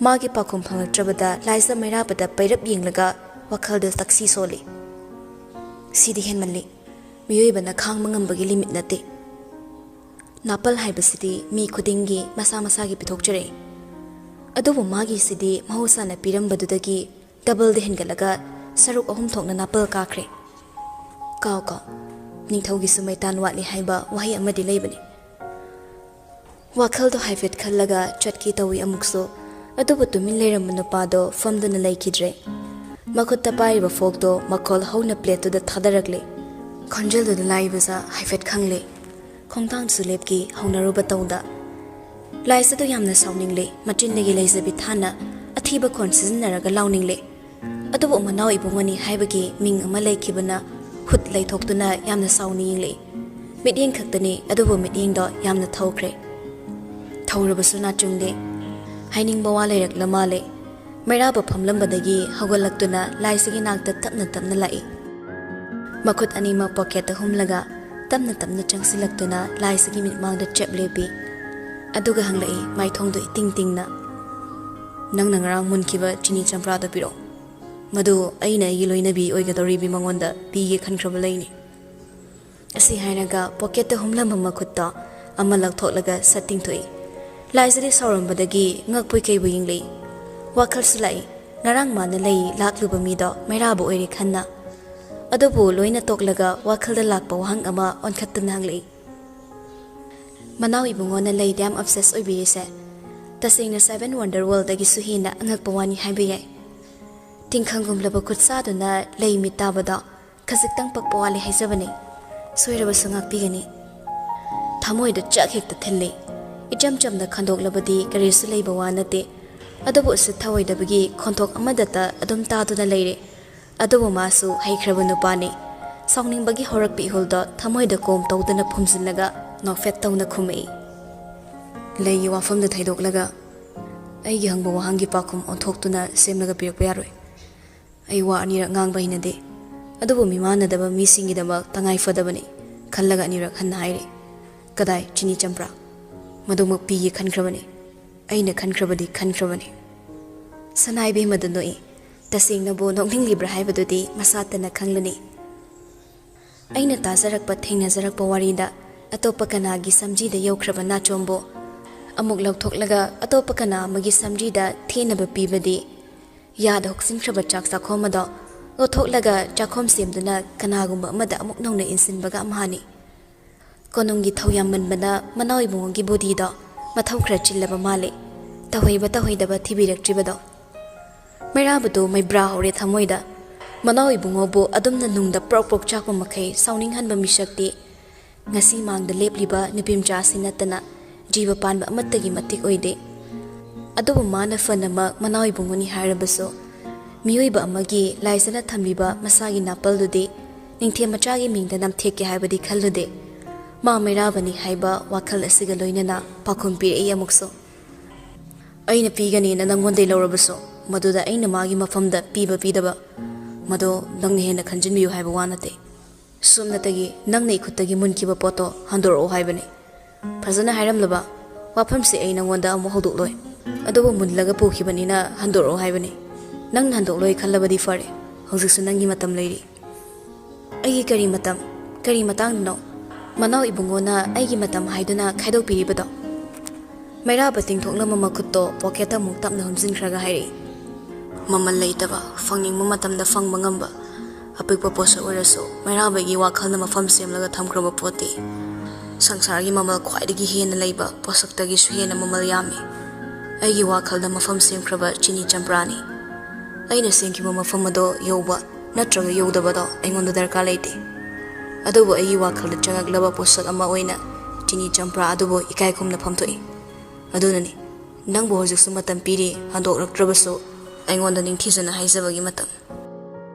ꯃꯥꯒꯤ ꯄꯥꯎꯈꯨꯝ ꯐꯪꯂꯛꯇ꯭ꯔꯕꯗ ꯂꯥꯏꯖ ꯃꯩꯔꯥꯕꯗ ꯄꯩꯔꯞ ꯌꯦꯡꯂꯒ ꯋꯥꯈꯜꯗ ꯇꯛꯁꯤ ꯁꯣꯜꯂꯤ꯫ "ꯁꯤꯗꯤ ꯍꯦꯟꯃꯜꯂꯤ꯫ ꯃꯤꯑꯣꯏꯕꯅ ꯈꯥꯡꯕ ꯉꯝꯕꯒꯤ ꯂꯤꯃꯤꯠ ꯅꯠꯇꯦ꯫ ꯅꯥꯄꯜ ꯍꯥꯏꯕꯁꯤꯗꯤ ꯃꯤ ꯈꯨꯗꯤꯡꯒꯤ ꯃꯁꯥ ꯃꯁꯥꯒꯤ ꯄꯤꯊꯣꯛꯆꯔꯦ꯫ ꯑꯗꯨꯕꯨ ꯃꯥꯒꯤꯁꯤꯗꯤ ꯃꯍꯧꯁꯥꯅ ꯄꯤꯔꯝꯕꯗꯨꯗꯒꯤ ꯗꯕꯜꯗ ꯍꯦꯟꯒꯠꯂꯒ ꯁꯔꯨꯛ ꯑꯍꯨꯝ ꯊꯣꯛꯅ ꯅꯥꯄꯜ ꯀꯥꯈ꯭ꯔꯦ"꯫ "ꯀꯥꯎ ꯀꯥꯎ, ꯅꯤꯡꯊꯧꯒꯤꯁꯨ ꯃꯩꯇꯥꯟ ꯋꯥꯠꯂꯤ ꯍꯥꯏꯕ ꯋꯥꯍꯩ ꯑꯃꯗꯤ ꯂꯩꯕꯅꯤ"꯫ ꯋꯥꯈꯜꯗꯣ ꯍꯥꯏꯐꯦꯠ ꯈꯜꯂꯒ ꯆꯠꯀꯦ ꯇꯧꯏ ꯑꯃꯨꯛꯁꯨ꯫ ꯑꯗꯨꯕꯨ ꯇꯨꯃꯤꯟ ꯂꯩꯔꯝꯕ ꯅꯨꯄꯥꯗꯣ ꯐꯝꯗꯨꯅ ꯂꯩꯈꯤꯗ꯭ꯔꯦ꯫ ꯃꯈꯨꯠꯇ ꯄꯥꯏꯔꯤꯕ ꯐꯣꯛꯇꯣ ꯃꯈꯣꯜ ꯍꯧꯅ ꯄ꯭ꯂꯦꯠꯇꯨꯗ ꯊꯥꯗꯔꯛꯂꯦ꯫ ꯈꯣꯟꯖꯦꯜꯗꯨꯗ ꯂꯥꯏꯕꯁ ꯍꯥꯏꯐꯦꯠ ꯈꯪꯂꯦ꯫ ꯈꯣꯡꯊꯥꯡꯁꯨ ꯂꯦꯞꯈꯤ꯫ ꯍꯧꯅꯔꯨꯕ ꯇꯧꯗ ꯂꯥꯏꯁꯤꯗꯣ ꯌꯥꯝꯅ ꯁꯥꯎꯅꯤꯡꯂꯦ꯫ ꯃꯆꯤꯟꯗꯒꯤ ꯂꯩꯖꯕꯤ ꯊꯥꯅ ꯑꯊꯤꯕ ꯈꯣꯟ ꯁꯤꯖꯤꯟꯅꯔꯒ ꯂꯥꯎꯅꯤꯡꯂꯦ꯫ ꯑꯗꯨꯕꯨ ꯃꯅꯥꯎ ꯏꯕꯨꯡꯉꯣꯅꯤ ꯍꯥꯏꯕꯒꯤ ꯃꯤꯡ ꯑꯃ ꯂꯩꯈꯤꯕꯅ ꯈꯨꯠ ꯂꯩꯊꯣꯛꯇꯨꯅ ꯌꯥꯝꯅ ꯁꯥꯎꯅ ꯌꯦꯡꯂꯛꯏ꯫ ꯃꯤꯠꯌꯦꯡ ꯈꯛꯇꯅꯤ, ꯑꯗꯨꯕꯨ ꯃꯤꯠꯌꯦꯡꯗꯣ ꯌꯥꯝꯅ ꯊꯧꯈ꯭ꯔꯦ꯫ ꯊꯧꯔꯕꯁꯨ ꯅꯥꯆꯨꯡꯗꯦ꯫ ꯍꯥꯏꯅꯤꯡꯕ ꯋꯥ ꯂꯩꯔꯛꯂ ꯃꯥꯜꯂꯦ꯫ ꯃꯩꯔꯥꯕ ꯐꯝꯂꯝꯕꯗꯒꯤ ꯍꯧꯒꯠꯂꯛꯇꯨꯅ ꯂꯥꯏꯁꯤꯒꯤ ꯅꯥꯛꯇ ꯇꯞꯅ ꯇꯞꯅ ꯂꯥꯛꯏ꯫ ꯃꯈꯨꯠ ꯑꯅꯤꯃꯛ ꯄꯣꯀꯦꯠꯇ ꯍꯨꯝꯂꯒ ꯇꯞꯅ ꯇꯞꯅ ꯆꯪꯁꯤꯜꯂꯛꯇꯨꯅ ꯂꯥꯏꯁꯤꯒꯤ ꯃꯤꯠꯃꯥꯡꯗ ꯆꯦꯞ ꯂꯦꯞꯄꯤ꯫ ꯑꯗꯨꯒ ꯍꯪꯂꯛꯏ, ꯃꯥꯏꯊꯣꯡꯗꯣ ꯏꯇꯤꯡ ꯇꯤꯡꯅ, "ꯅꯪꯅ ꯉꯔꯥꯡ ꯃꯨꯟꯈꯤꯕ ꯆꯤꯅꯤ ꯆꯝꯄ꯭ꯔꯥꯗꯣ ꯄꯤꯔꯛꯑꯣ꯫ ꯃꯗꯨ ꯑꯩꯅ ꯑꯩꯒꯤ ꯂꯣꯏꯅꯕꯤ ꯑꯣꯏꯒꯗꯧꯔꯤꯕꯤ ꯃꯉꯣꯟꯗ ꯄꯤꯒꯦ ꯈꯟꯈ꯭ꯔꯕ ꯂꯩꯅꯤ꯫" ꯑꯁꯤ ꯍꯥꯏꯔꯒ ꯄꯣꯀꯦꯠꯇ ꯍꯨꯝꯂꯝꯕ ꯃꯈꯨꯠꯇꯣ ꯑꯃ ꯂꯧꯊꯣꯛꯂꯒ ꯁꯠ ꯇꯤꯡꯊꯣꯛꯏ꯫ ꯂꯥꯏꯖꯗꯤ ꯁꯥꯎꯔꯝꯕꯗꯒꯤ ꯉꯛꯄꯣꯏ ꯀꯩꯕꯣꯏ ꯌꯦꯡꯂꯛꯏ꯫ ꯋꯥꯈꯜꯁꯨ ꯂꯥꯛꯏ, ꯉꯔꯥꯡ ꯃꯥꯅ ꯂꯩ ꯂꯥꯛꯂꯨꯕ ꯃꯤꯗꯣ ꯃꯩꯔꯥꯕ ꯑꯣꯏꯔꯦ ꯈꯟꯅ꯫ ꯑꯗꯨꯕꯨ ꯂꯣꯏꯅ ꯇꯣꯛꯂꯒ ꯋꯥꯈꯜꯗ ꯂꯥꯛꯄ ꯋꯥꯍꯪ ꯑꯃ ꯑꯣꯟꯈꯠꯇꯨꯅ ꯍꯪꯂꯛꯏ, "ꯃꯅꯥꯎ ꯏꯕꯨꯡꯉꯣꯅ ꯂꯩꯗ ꯌꯥꯝ ꯑꯞꯁꯦꯁ ꯑꯣꯏꯕꯤꯔꯤꯁꯦ ꯇꯁꯦꯡꯅ ꯁꯦꯚꯦꯟ ꯋꯟꯗꯔ ꯋꯥꯔꯜꯗꯒꯤꯁꯨ ꯍꯦꯟꯅ ꯑꯉꯛꯄ ꯋꯥꯅꯤ ꯍꯥꯏꯕ ꯌꯥꯏ꯫ ꯇꯤꯡꯈꯪꯒꯨꯝꯂꯕ ꯈꯨꯠꯁꯥꯗꯨꯅ ꯂꯩ ꯃꯤꯠ ꯇꯥꯕꯗꯣ ꯈꯖꯤꯛꯇꯪ ꯄꯛꯄ ꯋꯥꯠꯂꯦ ꯍꯥꯏꯖꯕꯅꯤ꯫ ꯁꯣꯏꯔꯕꯁꯨ ꯉꯥꯛꯄꯤꯒꯅꯤ꯫" ꯊꯃꯣꯏꯗ ꯆꯥꯛ ꯍꯦꯛꯇ ꯊꯤꯜꯂꯤ꯫ ꯏꯆꯝ ꯆꯝꯅ ꯈꯟꯗꯣꯛꯂꯕꯗꯤ ꯀꯔꯤꯁꯨ ꯂꯩꯕ ꯋꯥ ꯅꯠꯇꯦ꯫ ꯑꯗꯨꯕꯨ ꯎꯁꯤꯠ ꯊꯑꯣꯏꯗꯕꯒꯤ ꯈꯣꯟꯊꯣꯛ ꯑꯃꯗꯇ ꯑꯗꯨꯝ ꯇꯥꯗꯨꯅ ꯂꯩꯔꯦ꯫ ꯑꯗꯨꯕꯨ ꯃꯥꯁꯨ ꯍꯩꯈ꯭ꯔꯕ ꯅꯨꯄꯥꯅꯤ꯫ ꯁꯥꯎꯅꯤꯡꯕꯒꯤ ꯍꯧꯔꯛꯄ ꯏꯍꯨꯜꯗꯣ ꯊꯃꯣꯏꯗ ꯀꯣꯝ ꯇꯧꯗꯅ ꯐꯨꯝꯖꯤꯜꯂꯒ ꯅꯣꯛꯐꯦꯠ ꯇꯧꯅ ꯈꯨꯝꯃꯛꯏ꯫ ꯂꯩꯒꯤ ꯋꯥꯐꯝꯗ ꯊꯩꯗꯣꯛꯂꯒ ꯑꯩꯒꯤ ꯍꯪꯕ ꯋꯥꯍꯪꯒꯤ ꯄꯥꯎꯈꯨꯝ ꯑꯣꯟꯊꯣꯛꯇꯨꯅ ꯁꯦꯝꯂꯒ ꯄꯤꯔꯛꯄ ꯌꯥꯔꯣꯏ꯫ ꯑꯩ ꯋꯥ ꯑꯅꯤꯔꯛ ꯉꯥꯡꯕ ꯍꯩꯅꯗꯦ꯫ ꯑꯗꯨꯕꯨ ꯃꯤꯃꯥꯟꯅꯗꯕ ꯃꯤꯁꯤꯡꯒꯤꯗꯃꯛ ꯇꯉꯥꯏ ꯐꯗꯕꯅꯤ ꯈꯜꯂꯒ ꯑꯅꯤꯔꯛ ꯍꯟꯅ ꯍꯥꯏꯔꯤ꯫ "ꯀꯗꯥꯏ ꯆꯤꯅꯤ ꯆꯝꯄ꯭ꯔꯥ? ꯃꯗꯨꯃꯛ ꯄꯤꯒꯦ ꯈꯟꯈ꯭ꯔꯕꯅꯤ꯫ ꯑꯩꯅ ꯈꯟꯈ꯭ꯔꯕꯗꯤ ꯈꯟꯈ꯭ꯔꯕꯅꯤ꯫" ꯁꯅꯥ ꯏꯕꯦꯝꯃꯗꯨ ꯅꯣꯛꯏ꯫ ꯇꯁꯦꯡꯅꯕꯨ ꯅꯣꯛꯅꯤꯡꯂꯤꯕ꯭ꯔꯥ ꯍꯥꯏꯕꯗꯨꯗꯤ ꯃꯁꯥꯇꯅ ꯈꯪꯂꯅꯤ꯫ ꯑꯩꯅ ꯇꯥꯖꯔꯛꯄ, ꯊꯦꯡꯅꯖꯔꯛꯄ ꯋꯥꯔꯤꯗ ꯑꯇꯣꯞꯄ ꯀꯅꯥꯒꯤ ꯁꯝꯖꯤꯗ ꯌꯧꯈ꯭ꯔꯕ ꯅꯥꯆꯣꯝꯕꯨ ꯑꯃꯨꯛ ꯂꯧꯊꯣꯛꯂꯒ ꯑꯇꯣꯞꯄ ꯀꯅꯥ ꯑꯃꯒꯤ ꯁꯝꯖꯤꯗ ꯊꯦꯅꯕ ꯄꯤꯕꯗꯤ ꯌꯥꯗ ꯍꯨꯛꯆꯤꯟꯈ꯭ꯔꯕ ꯆꯥꯛ ꯆꯥꯛꯈꯣꯝ ꯑꯗꯣ ꯂꯧꯊꯣꯛꯂꯒ ꯆꯥꯛꯈꯣꯝ ꯁꯦꯝꯗꯨꯅ ꯀꯅꯥꯒꯨꯝꯕ ꯑꯃꯗ ꯑꯃꯨꯛ ꯅꯧꯅ ꯏꯟꯁꯤꯟꯕꯒ ꯑꯃꯍꯥꯅꯤ꯫ ꯀꯣꯅꯨꯡꯒꯤ ꯊꯧ ꯌꯥꯝꯃꯟꯕꯅ ꯃꯅꯥꯎ ꯏꯕꯨꯡꯉꯣꯒꯤ ꯕꯨꯙꯤꯗꯣ ꯃꯊꯧ ꯈꯔ ꯆꯤꯜꯂꯕ ꯃꯥꯜꯂꯦ꯫ ꯇꯧꯍꯩꯕ ꯇꯧꯍꯩꯗꯕ ꯊꯤꯕꯤꯔꯛꯇ꯭ꯔꯤꯕꯗꯣ꯫ ꯃꯩꯔꯥꯕꯗꯨ ꯃꯩꯕ꯭ꯔꯥ ꯍꯧꯔꯦ ꯊꯃꯣꯏꯗ꯫ ꯃꯅꯥꯎ ꯏꯕꯨꯡꯉꯣꯕꯨ ꯑꯗꯨꯝꯅ ꯅꯨꯡꯗ ꯄ꯭ꯔꯣꯛ ꯄ꯭ꯔꯣꯛ ꯆꯥꯛꯄ ꯃꯈꯩ ꯁꯥꯎꯅꯤꯡꯍꯟꯕ ꯃꯤꯁꯛꯇꯤ ꯉꯁꯤ ꯃꯥꯡꯗ ꯂꯦꯞꯂꯤꯕ ꯅꯨꯄꯤꯃꯆꯥꯁꯤ ꯅꯠꯇꯅ ꯖꯤꯕ ꯄꯥꯟꯕ ꯑꯃꯠꯇꯒꯤ ꯃꯇꯤꯛ ꯑꯣꯏꯗꯦ꯫ ꯑꯗꯨꯕꯨ ꯃꯥꯅ ꯐꯅꯃꯛ ꯃꯅꯥꯎ ꯏꯕꯨꯡꯉꯣꯅꯤ ꯍꯥꯏꯔꯕꯁꯨ, ꯃꯤꯑꯣꯏꯕ ꯑꯃꯒꯤ ꯂꯥꯏꯖꯅ ꯊꯝꯂꯤꯕ ꯃꯁꯥꯒꯤ ꯅꯥꯄꯜꯗꯨꯗꯤ ꯅꯤꯡꯊꯦꯝ ꯃꯆꯥꯒꯤ ꯃꯤꯡꯗ ꯅꯝꯊꯦꯛꯀꯦ ꯍꯥꯏꯕꯗꯤ ꯈꯜꯂꯨꯗꯦ꯫ ꯃꯥ ꯃꯩꯔꯥꯕꯅꯤ ꯍꯥꯏꯕ ꯋꯥꯈꯜ ꯑꯁꯤꯒ ꯂꯣꯏꯅꯅ ꯄꯥꯎꯈꯨꯝ ꯄꯤꯔꯛꯏ ꯑꯃꯨꯛꯁꯨ꯫ "ꯑꯩꯅ ꯄꯤꯒꯅꯤꯅ ꯅꯪꯉꯣꯟꯗꯩ ꯂꯧꯔꯕꯁꯨ, ꯃꯗꯨꯗ ꯑꯩꯅ ꯃꯥꯒꯤ ꯃꯐꯝꯗ ꯄꯤꯕ ꯄꯤꯗꯕ, ꯃꯗꯨ ꯅꯪꯅ ꯍꯦꯟꯅ ꯈꯟꯖꯤꯟꯕꯤꯌꯨ ꯍꯥꯏꯕ ꯋꯥ ꯅꯠꯇꯦ꯫ ꯁꯨꯞꯅꯇꯒꯤ ꯅꯪꯅ ꯏꯈꯨꯠꯇꯒꯤ ꯃꯨꯟꯈꯤꯕ ꯄꯣꯠꯇꯣ ꯍꯟꯗꯣꯔꯛꯑꯣ ꯍꯥꯏꯕꯅꯤ꯫ ꯐꯖꯅ ꯍꯥꯏꯔꯝꯂꯕ ꯋꯥꯐꯝꯁꯤ ꯑꯩ ꯅꯪꯉꯣꯟꯗ ꯑꯃꯨꯛ ꯍꯧꯗꯣꯛꯂꯣꯏ꯫ ꯑꯗꯨꯕꯨ ꯃꯨꯜꯂꯒ ꯄꯨꯈꯤꯕꯅꯤꯅ ꯍꯟꯗꯣꯔꯛꯑꯣ ꯍꯥꯏꯕꯅꯤ꯫ ꯅꯪꯅ ꯍꯟꯗꯣꯛꯂꯣꯏ ꯈꯜꯂꯕꯗꯤ ꯐꯔꯦ, ꯍꯧꯖꯤꯛꯁꯨ ꯅꯪꯒꯤ ꯃꯇꯝ ꯂꯩꯔꯤ꯫" "ꯑꯩꯒꯤ ꯀꯔꯤ ꯃꯇꯝ? ꯀꯔꯤ ꯃꯇꯥꯡꯗꯅꯣ?" ꯃꯅꯥꯎ ꯏꯕꯨꯡꯉꯣꯅ ꯑꯩꯒꯤ ꯃꯇꯝ ꯍꯥꯏꯗꯨꯅ ꯈꯥꯏꯗꯣꯛꯄꯤꯔꯤꯕꯗꯣ꯫ ꯃꯩꯔꯥꯕ ꯇꯤꯡꯊꯣꯛꯅꯕ ꯃꯈꯨꯠꯇꯣ ꯄꯣꯀꯦꯠꯇ ꯑꯃꯨꯛ ꯇꯞꯅ ꯍꯨꯝꯖꯤꯟꯈ꯭ꯔꯒ ꯍꯥꯏꯔꯛꯏ꯫ ꯃꯃꯜ ꯂꯩꯇꯕ, ꯐꯪꯅꯤꯡꯕ ꯃꯇꯝꯗ ꯐꯪꯕ ꯉꯝꯕ ꯑꯄꯤꯛꯄ ꯄꯣꯠꯁꯛ ꯑꯣꯏꯔꯁꯨ, ꯃꯩꯔꯥꯕꯒꯤ ꯋꯥꯈꯜꯅ ꯃꯐꯝ ꯁꯦꯝꯂꯒ ꯊꯝꯈ꯭ꯔꯕ ꯄꯣꯠꯇꯤ ꯁꯪꯁꯥꯔꯒꯤ ꯃꯃꯜ ꯈ꯭ꯋꯥꯏꯗꯒꯤ ꯍꯦꯟꯅ ꯂꯩꯕ ꯄꯣꯠꯁꯛꯇꯒꯤꯁꯨ ꯍꯦꯟꯅ ꯃꯃꯜ ꯌꯥꯝꯃꯤ꯫ ꯑꯩꯒꯤ ꯋꯥꯈꯜꯗ ꯃꯐꯝ ꯁꯦꯝꯈ꯭ꯔꯕ ꯆꯤꯅꯤ ꯆꯝꯄ꯭ꯔꯥꯅꯤ꯫ ꯑꯩꯅ ꯁꯦꯝꯈꯤꯕ ꯃꯐꯝ ꯑꯗꯣ ꯌꯧꯕ ꯅꯠꯇ꯭ꯔꯒ ꯌꯧꯗꯕꯗꯣ ꯑꯩꯉꯣꯟꯗ ꯗꯔꯀꯥꯔ ꯂꯩꯇꯦ꯫ ꯑꯗꯨꯕꯨ ꯑꯩꯒꯤ ꯋꯥꯈꯜꯗ ꯆꯪꯉꯛꯂꯕ ꯄꯣꯠꯁꯛ ꯑꯃ ꯑꯣꯏꯅ ꯆꯤꯅꯤ ꯆꯝꯄ꯭ꯔꯥ ꯑꯗꯨꯕꯨ ꯏꯀꯥꯏ ꯈꯨꯝꯅꯐꯝ ꯊꯣꯛꯏ꯫ ꯑꯗꯨꯅꯅꯤ ꯅꯪꯕꯨ ꯍꯧꯖꯤꯛꯁꯨ ꯃꯇꯝ ꯄꯤꯔꯤ, ꯍꯟꯗꯣꯛꯂꯛꯇ꯭ꯔꯕꯁꯨ ꯑꯩꯉꯣꯟꯗ ꯅꯤꯡꯊꯤꯖꯅ ꯍꯥꯏꯖꯕꯒꯤ ꯃꯇꯝ꯫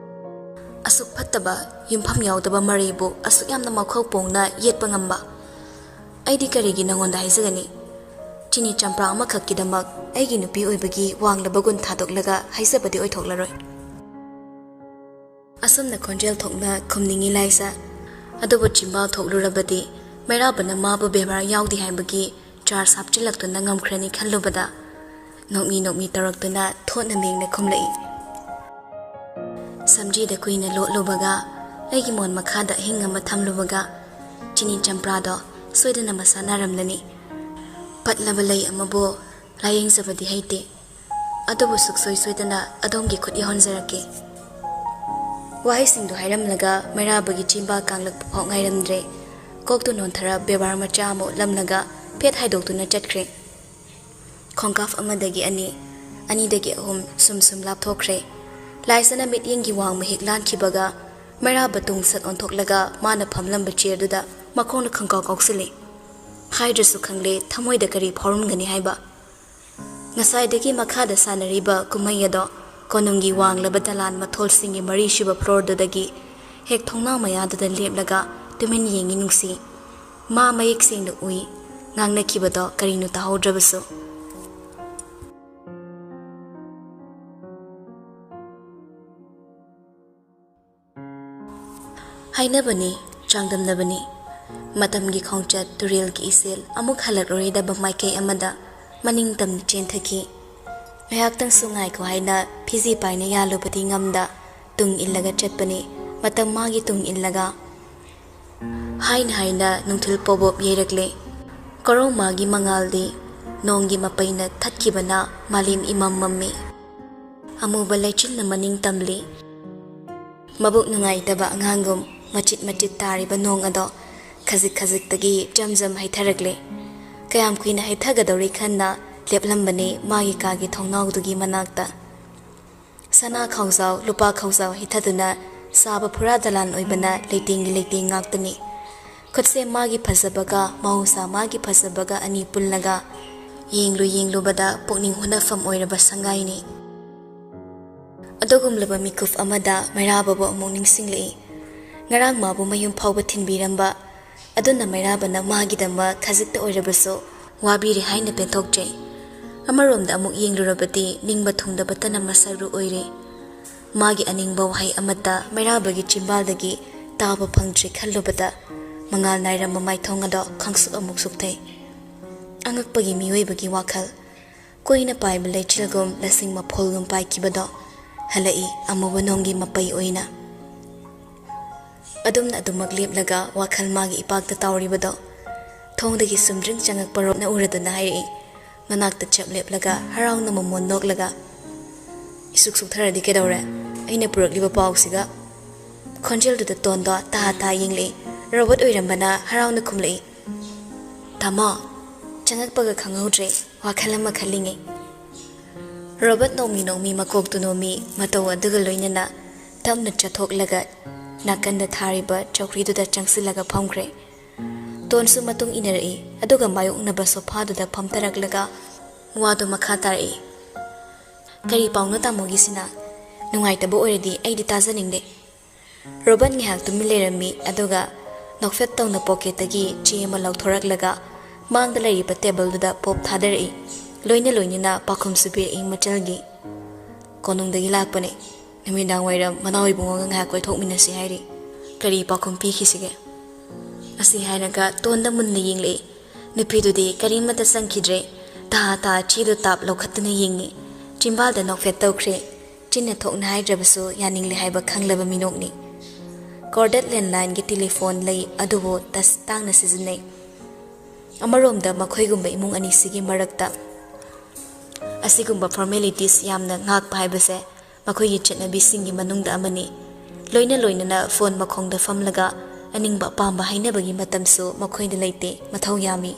ꯑꯁꯨꯛ ꯐꯠꯇꯕ, ꯌꯨꯝꯐꯝ ꯌꯥꯎꯗꯕ ꯃꯔꯩꯕꯨ ꯑꯁꯨꯛ ꯌꯥꯝꯅ ꯃꯈꯧ ꯄꯣꯡꯅ ꯌꯦꯠꯄ ꯉꯝꯕ ꯑꯩꯗꯤ ꯀꯔꯤꯒꯤ ꯅꯉꯣꯟꯗ ꯍꯥꯏꯖꯒꯅꯤ? ꯆꯤꯅꯤ ꯆꯝꯄ꯭ꯔꯥ ꯑꯃꯈꯛꯀꯤꯗꯃꯛ ꯑꯩꯒꯤ ꯅꯨꯄꯤ ꯑꯣꯏꯕꯒꯤ ꯋꯥꯡꯂꯕ ꯒꯨꯟ ꯊꯥꯗꯣꯛꯂꯒ ꯍꯥꯏꯖꯕꯗꯤ ꯑꯣꯏꯊꯣꯛꯂꯔꯣꯏ꯫ ꯑꯁꯨꯝꯅ ꯈꯣꯟꯖꯦꯜ ꯊꯣꯛꯅ ꯈꯨꯝꯅꯤꯡꯏ ꯂꯥꯏꯖ꯫ ꯑꯗꯨꯕꯨ ꯆꯤꯝꯕꯥꯜ ꯊꯣꯛꯂꯨꯔꯕꯗꯤ ꯃꯩꯔꯥꯕꯅ ꯃꯥꯕꯨ ꯕꯦꯕꯥꯔ ꯌꯥꯎꯗꯦ ꯍꯥꯏꯕꯒꯤ ꯆꯥꯔꯖ ꯍꯥꯞꯆꯤꯜꯂꯛꯇꯨꯅ ꯉꯝꯈ꯭ꯔꯅꯤ ꯈꯜꯂꯨꯕꯗ ꯅꯣꯛꯃꯤ ꯅꯣꯛꯃꯤ ꯇꯧꯔꯛꯇꯨꯅ ꯊꯣꯠꯅ ꯃꯦꯡꯅ ꯈꯨꯝꯂꯛꯏ꯫ ꯁꯝꯖꯤꯗ ꯀꯨꯏꯅ ꯂꯣꯠꯂꯨꯕꯒ, ꯑꯩꯒꯤ ꯃꯣꯟ ꯃꯈꯥꯗ ꯑꯍꯤꯡ ꯑꯃ ꯊꯝꯂꯨꯕꯒ, ꯆꯤꯅꯤ ꯆꯝꯄ꯭ꯔꯥꯗꯣ ꯁꯣꯏꯗꯅ ꯃꯁꯥ ꯅꯥꯔꯝꯂꯅꯤ꯫ ꯄꯠꯂꯕ ꯂꯩ ꯑꯃꯕꯨ ꯂꯥꯌꯦꯡꯖꯕꯗꯤ ꯍꯩꯇꯦ, ꯑꯗꯨꯕꯨ ꯁꯨꯛꯁꯣꯏ ꯁꯣꯏꯗꯅ ꯑꯗꯣꯝꯒꯤ ꯈꯨꯠ ꯌꯧꯍꯟꯖꯔꯛꯀꯦ꯫ ꯋꯥꯍꯩꯁꯤꯡꯗꯨ ꯍꯥꯏꯔꯝꯂꯒ ꯃꯩꯔꯥꯕꯒꯤ ꯆꯤꯝꯕꯥꯜ ꯀꯥꯡꯂꯛꯄ ꯐꯥꯎ ꯉꯥꯏꯔꯝꯗ꯭ꯔꯦ꯫ ꯀꯣꯛꯇꯨ ꯅꯣꯟꯊꯔ ꯕꯦꯕꯥꯔ ꯃꯆꯥ ꯑꯃ ꯎꯠꯂꯝꯂꯒ ꯐꯦꯠ ꯍꯥꯏꯗꯣꯛꯇꯨꯅ ꯆꯠꯈ꯭ꯔꯦ꯫ ꯈꯣꯡꯀꯥꯞ ꯑꯃꯗꯒꯤ ꯑꯅꯤ, ꯑꯅꯤꯗꯒꯤ ꯑꯍꯨꯝ ꯁꯨꯝ ꯁꯨꯝ ꯂꯥꯞꯊꯣꯛꯈ꯭ꯔꯦ꯫ ꯂꯥꯏꯁꯅ ꯃꯤꯠꯌꯦꯡꯒꯤ ꯋꯥꯡꯃ ꯍꯦꯛ ꯂꯥꯟꯈꯤꯕꯒ ꯃꯩꯔꯥꯕ ꯇꯨꯡ ꯁꯠ ꯑꯣꯟꯊꯣꯛꯂꯒ ꯃꯥꯅ ꯐꯝꯂꯝꯕ ꯆꯤꯌꯔꯗꯨꯗ ꯃꯈꯣꯡꯅ ꯈꯪꯀꯥꯎ ꯀꯥꯎꯁꯤꯜꯂꯤ꯫ ꯍꯥꯏꯗ꯭ꯔꯁꯨ ꯈꯪꯂꯦ ꯊꯃꯣꯏꯗ ꯀꯔꯤ ꯐꯥꯎꯔꯝꯒꯅꯤ ꯍꯥꯏꯕ꯫ ꯉꯁꯥꯏꯗꯒꯤ ꯃꯈꯥꯗ ꯁꯥꯟꯅꯔꯤꯕ ꯀꯨꯝꯍꯩ ꯑꯗꯣ ꯀꯣꯅꯨꯡꯒꯤ ꯋꯥꯡꯂꯕ ꯗꯂꯥꯟ ꯃꯊꯣꯜꯁꯤꯡꯒꯤ ꯃꯔꯤꯁꯨꯕ ꯐ꯭ꯂꯣꯔꯗꯨꯗꯒꯤ ꯍꯦꯛ ꯊꯣꯡꯅꯥꯎ ꯃꯌꯥꯗꯨꯗ ꯂꯦꯞꯂꯒ ꯇꯨꯃꯤꯟ ꯌꯦꯡꯉꯤ ꯅꯨꯡꯁꯤ꯫ ꯃꯥ ꯃꯌꯦꯛ ꯁꯦꯡꯅ ꯎꯏ꯫ ꯉꯥꯡꯅꯈꯤꯕꯗꯣ ꯀꯔꯤꯅꯣ ꯇꯥꯍꯧꯗ꯭ꯔꯕꯁꯨ꯫ ꯍꯥꯏꯅꯕꯅꯤ, ꯆꯥꯡꯗꯝꯅꯕꯅꯤ꯫ ꯃꯇꯝꯒꯤ ꯈꯣꯡꯆꯠ, ꯇꯨꯔꯦꯜꯒꯤ ꯏꯆꯦꯜ ꯑꯃꯨꯛ ꯍꯜꯂꯛꯂꯔꯣꯏꯗꯕ ꯃꯥꯏꯀꯩ ꯑꯃꯗ ꯃꯅꯤꯡ ꯇꯝꯅ ꯆꯦꯟꯊꯈꯤ꯫ ꯉꯥꯏꯍꯥꯛꯇꯪꯁꯨ ꯉꯥꯏꯈꯣ ꯍꯥꯏꯅ ꯐꯤꯖꯤ ꯄꯥꯏꯅ ꯌꯥꯜꯂꯨꯕꯗꯤ ꯉꯝꯗ ꯇꯨꯡ ꯏꯜꯂꯒ ꯆꯠꯄꯅꯤ꯫ ꯃꯇꯝ ꯃꯥꯒꯤ ꯇꯨꯡ ꯏꯜꯂꯒ ꯍꯥꯏꯅ ꯍꯥꯏꯅ ꯅꯨꯡꯊꯤꯜ ꯄꯣꯕꯣꯞ ꯌꯩꯔꯛꯂꯦ꯫ ꯀꯣꯔꯧꯃꯥꯒꯤ ꯃꯉꯥꯜꯗꯤ ꯅꯣꯡꯒꯤ ꯃꯄꯩꯅ ꯊꯠꯈꯤꯕꯅ ꯃꯥꯂꯦꯝ ꯏꯃꯝ ꯃꯝꯃꯤ꯫ ꯑꯃꯨꯕ ꯂꯩꯆꯤꯟꯅ ꯃꯅꯤꯡ ꯇꯝꯂꯤ꯫ ꯃꯕꯨꯛ ꯅꯨꯡꯉꯥꯏꯇꯕ ꯑꯉꯥꯡꯒꯨꯝ ꯃꯆꯤꯠ ꯃꯆꯤꯠ ꯇꯥꯔꯤꯕ ꯅꯣꯡ ꯑꯗꯣ ꯈꯖꯤꯛ ꯈꯖꯤꯛꯇꯒꯤ ꯖꯝ ꯖꯝ ꯍꯩꯊꯔꯛꯂꯦ꯫ ꯀꯌꯥꯝ ꯀꯨꯏꯅ ꯍꯩꯊꯒꯗꯧꯔꯤ ꯈꯟꯅ ꯂꯦꯞꯂꯝꯕꯅꯤ ꯃꯥꯒꯤ ꯀꯥꯒꯤ ꯊꯣꯡꯅꯥꯎꯗꯨꯒꯤ ꯃꯅꯥꯛꯇ꯫ ꯁꯅꯥ ꯈꯥꯎꯖꯥꯎ, ꯂꯨꯄꯥ ꯈꯥꯎꯖꯥꯎ ꯍꯩꯊꯗꯨꯅ ꯁꯥꯕ ꯐꯨꯔꯥ ꯗꯂꯥꯟ ꯑꯣꯏꯕꯅ ꯂꯩꯇꯦꯡꯒꯤ ꯂꯩꯇꯦꯡ ꯉꯥꯛꯇꯅꯤ꯫ ꯈꯨꯠꯁꯦꯝ ꯃꯥꯒꯤ ꯐꯖꯕꯒ ꯃꯍꯧꯁꯥ ꯃꯥꯒꯤ ꯐꯖꯕꯒ ꯑꯅꯤ ꯄꯨꯜꯂꯒ ꯌꯦꯡꯂꯨ ꯌꯦꯡꯂꯨꯕꯗ ꯄꯨꯛꯅꯤꯡ ꯍꯨꯅꯐꯝ ꯑꯣꯏꯔꯕ ꯁꯪꯒꯥꯏꯅꯤ꯫ ꯑꯗꯨꯒꯨꯝꯂꯕ ꯃꯤꯀꯨꯞ ꯑꯃꯗ ꯃꯩꯔꯥꯕꯕꯨ ꯑꯃꯨꯛ ꯅꯤꯡꯁꯤꯡꯂꯛꯏ꯫ ꯉꯔꯥꯡ ꯃꯥꯕꯨ ꯃꯌꯨꯝ ꯐꯥꯎꯕ ꯊꯤꯟꯕꯤꯔꯝꯕ ꯑꯗꯨꯅ ꯃꯩꯔꯥꯕꯅ ꯃꯥꯒꯤꯗꯃꯛ ꯈꯖꯤꯛꯇ ꯑꯣꯏꯔꯕꯁꯨ ꯋꯥꯕꯤꯔꯦ ꯍꯥꯏꯅ ꯄꯦꯟꯊꯣꯛꯆꯩ꯫ ꯑꯃꯔꯣꯝꯗ ꯑꯃꯨꯛ ꯌꯦꯡꯂꯨꯔꯕꯗꯤ ꯅꯤꯡꯕ ꯊꯨꯡꯗꯕꯇꯅ ꯃꯁꯔꯨ ꯑꯣꯏꯔꯦ꯫ ꯃꯥꯒꯤ ꯑꯅꯤꯡꯕ ꯋꯥꯍꯩ ꯑꯃꯠꯇ ꯃꯩꯔꯥꯕꯒꯤ ꯆꯤꯝꯕꯥꯜꯗꯒꯤ ꯇꯥꯕ ꯐꯪꯗ꯭ꯔꯦ ꯈꯜꯂꯨꯕꯗ ꯃꯉꯥꯜ ꯅꯥꯏꯔꯝꯕ ꯃꯥꯏꯊꯣꯡ ꯑꯗꯣ ꯈꯪꯁꯨꯛ ꯑꯃꯨꯛ ꯁꯨꯛꯊꯩ꯫ ꯑꯉꯛꯄꯒꯤ ꯃꯤꯑꯣꯏꯕꯒꯤ ꯋꯥꯈꯜ꯫ ꯀꯨꯏꯅ ꯄꯥꯏꯕ ꯂꯩꯆꯤꯜꯒꯨꯝ ꯂꯁꯤꯡ ꯃꯐꯣꯜꯒꯨꯝ ꯄꯥꯏꯈꯤꯕꯗꯣ ꯍꯜꯂꯛꯏ ꯑꯃꯨꯕ ꯅꯣꯡꯒꯤ ꯃꯄꯩ ꯑꯣꯏꯅ꯫ ꯑꯗꯨꯝꯅ ꯑꯗꯨꯃꯛ ꯂꯦꯞꯂꯒ ꯋꯥꯈꯜ ꯃꯥꯒꯤ ꯏꯄꯥꯛꯇ ꯇꯥꯎꯔꯤꯕꯗꯣ ꯊꯣꯡꯗꯒꯤ ꯁꯨꯝꯗ꯭ꯔꯤꯡ ꯆꯪꯉꯛꯄ ꯔꯣꯞꯅ ꯎꯔꯗꯨꯅ ꯍꯥꯏꯔꯛꯏ꯫ ꯃꯅꯥꯛꯇ ꯆꯞ ꯂꯦꯞꯂꯒ ꯍꯔꯥꯎꯅ ꯃꯃꯣꯟ ꯅꯣꯛꯂꯒ, "ꯏꯁꯨꯛ ꯁꯨꯛꯊꯔꯗꯤ ꯀꯩꯗꯧꯔꯦ? ꯑꯩꯅ ꯄꯨꯔꯛꯂꯤꯕ ꯄꯥꯎꯁꯤꯒ?" ꯈꯣꯟꯖꯦꯜꯗꯨꯗ ꯇꯣꯟꯗꯣ ꯇꯥ ꯇꯥ ꯌꯦꯡꯂꯛꯏ꯫ ꯔꯣꯕꯣꯠ ꯑꯣꯏꯔꯝꯕꯅ ꯍꯔꯥꯎꯅ ꯈꯨꯝꯂꯛꯏ, "ꯇꯥꯃꯣ!" ꯆꯪꯉꯛꯄꯒ ꯈꯪꯍꯧꯗ꯭ꯔꯦ꯫ ꯋꯥꯈꯜ ꯑꯃ ꯈꯜꯂꯤꯉꯩ꯫ ꯔꯣꯕꯔꯠ ꯅꯣꯡꯃꯤ ꯅꯣꯡꯃꯤ ꯃꯀꯣꯛꯇꯨ ꯅꯣꯝꯃꯤ, ꯃꯇꯧ ꯑꯗꯨꯒ ꯂꯣꯏꯅꯅ ꯇꯞꯅ ꯆꯠꯊꯣꯛꯂꯒ ꯅꯥꯀꯟꯗ ꯊꯥꯔꯤꯕ ꯆꯧꯀ꯭ꯔꯤꯗꯨꯗ ꯆꯪꯁꯤꯜꯂꯒ ꯐꯝꯈ꯭ꯔꯦ꯫ ꯇꯣꯟꯁꯨ ꯃꯇꯨꯡ ꯏꯟꯅꯔꯛꯏ, ꯑꯗꯨꯒ ꯃꯥꯌꯣꯛꯅꯕ ꯁꯣꯐꯥꯗꯨꯗ ꯐꯝꯊꯔꯛꯂꯒ ꯋꯥꯗꯨ ꯃꯈꯥ ꯇꯥꯔꯛꯏ꯫ "ꯀꯔꯤ ꯄꯥꯎꯅꯣ ꯇꯥꯃꯣꯒꯤꯁꯤꯅ? ꯅꯨꯡꯉꯥꯏꯇꯕ ꯑꯣꯏꯔꯗꯤ ꯑꯩꯗꯤ ꯇꯥꯖꯅꯤꯡꯗꯦ꯫" ꯔꯣꯕꯔꯠ ꯉꯥꯏꯍꯥꯛ ꯇꯨꯃꯤꯟ ꯂꯩꯔꯝꯃꯤ, ꯑꯗꯨꯒ ꯅꯣꯛꯐꯦꯠ ꯇꯧꯅ ꯄꯣꯀꯦꯠꯇꯒꯤ ꯆꯦ ꯑꯃ ꯂꯧꯊꯣꯔꯛꯂꯒ ꯃꯥꯡꯗ ꯂꯩꯔꯤꯕ ꯇꯦꯕꯜꯗꯨꯗ ꯄꯣꯞ ꯊꯥꯗꯔꯛꯏ꯫ ꯂꯣꯏꯅ ꯂꯣꯏꯅꯅ ꯄꯥꯎꯈꯨꯝꯁꯨ ꯄꯤꯔꯛꯏ ꯃꯆꯜꯒꯤ꯫ "ꯀꯣꯅꯨꯡꯗꯒꯤ ꯂꯥꯛꯄꯅꯦ꯫ ꯅꯨꯃꯤꯗꯥꯡ ꯋꯥꯏꯔꯝ ꯃꯅꯥꯎ ꯏꯕꯨꯡꯉꯣꯒ ꯉꯥꯏꯍꯥꯛ ꯀꯣꯏꯊꯣꯛꯃꯤꯟꯅꯁꯤ ꯍꯥꯏꯔꯤ꯫ ꯀꯔꯤ ꯄꯥꯎꯈꯨꯝ ꯄꯤꯈꯤꯁꯤꯒꯦ?" ꯑꯁꯤ ꯍꯥꯏꯔꯒ ꯇꯣꯟꯗ ꯃꯨꯟꯅ ꯌꯦꯡꯂꯛꯏ꯫ ꯅꯨꯄꯤꯗꯨꯗꯤ ꯀꯔꯤꯃꯠꯇ ꯆꯪꯈꯤꯗ꯭ꯔꯦ꯫ ꯇꯥ ꯇꯥ ꯆꯦꯗꯨ ꯇꯥꯞ ꯂꯧꯈꯠꯇꯨꯅ ꯌꯦꯡꯉꯤ꯫ ꯆꯤꯝꯕꯥꯜꯗ ꯅꯣꯛꯐꯦꯠ ꯇꯧꯈ꯭ꯔꯦ꯫ ꯆꯤꯟꯅ ꯊꯣꯛꯅ ꯍꯥꯏꯗ꯭ꯔꯕꯁꯨ ꯌꯥꯅꯤꯡꯂꯦ ꯍꯥꯏꯕ ꯈꯪꯂꯕ ꯃꯤꯅꯣꯛꯅꯤ꯫ ꯀꯣꯔꯗꯦꯠ ꯂꯦꯟꯂꯥꯏꯟꯒꯤ ꯇꯦꯂꯤꯐꯣꯟ ꯂꯩ, ꯑꯗꯨꯕꯨ ꯇꯁ ꯇꯥꯡꯅ ꯁꯤꯖꯤꯟꯅꯩ꯫ ꯑꯃꯔꯣꯝꯗ ꯃꯈꯣꯏꯒꯨꯝꯕ ꯏꯃꯨꯡ ꯑꯅꯤꯁꯤꯒꯤ ꯃꯔꯛꯇ ꯑꯁꯤꯒꯨꯝꯕ ꯐꯣꯔꯃꯦꯂꯤꯇꯤꯁ ꯌꯥꯝꯅ ꯉꯥꯛꯄ ꯍꯥꯏꯕꯁꯦ ꯃꯈꯣꯏꯒꯤ ꯆꯠꯅꯕꯤꯁꯤꯡꯒꯤ ꯃꯅꯨꯡꯗ ꯑꯃꯅꯤ꯫ ꯂꯣꯏꯅ ꯂꯣꯏꯅꯅ ꯐꯣꯟ ꯃꯈꯣꯡꯗ ꯐꯝꯂꯒ ꯑꯅꯤꯡꯕ ꯑꯄꯥꯝꯕ ꯍꯥꯏꯅꯕꯒꯤ ꯃꯇꯝꯁꯨ ꯃꯈꯣꯏꯗ ꯂꯩꯇꯦ, ꯃꯊꯧ ꯌꯥꯝꯃꯤ꯫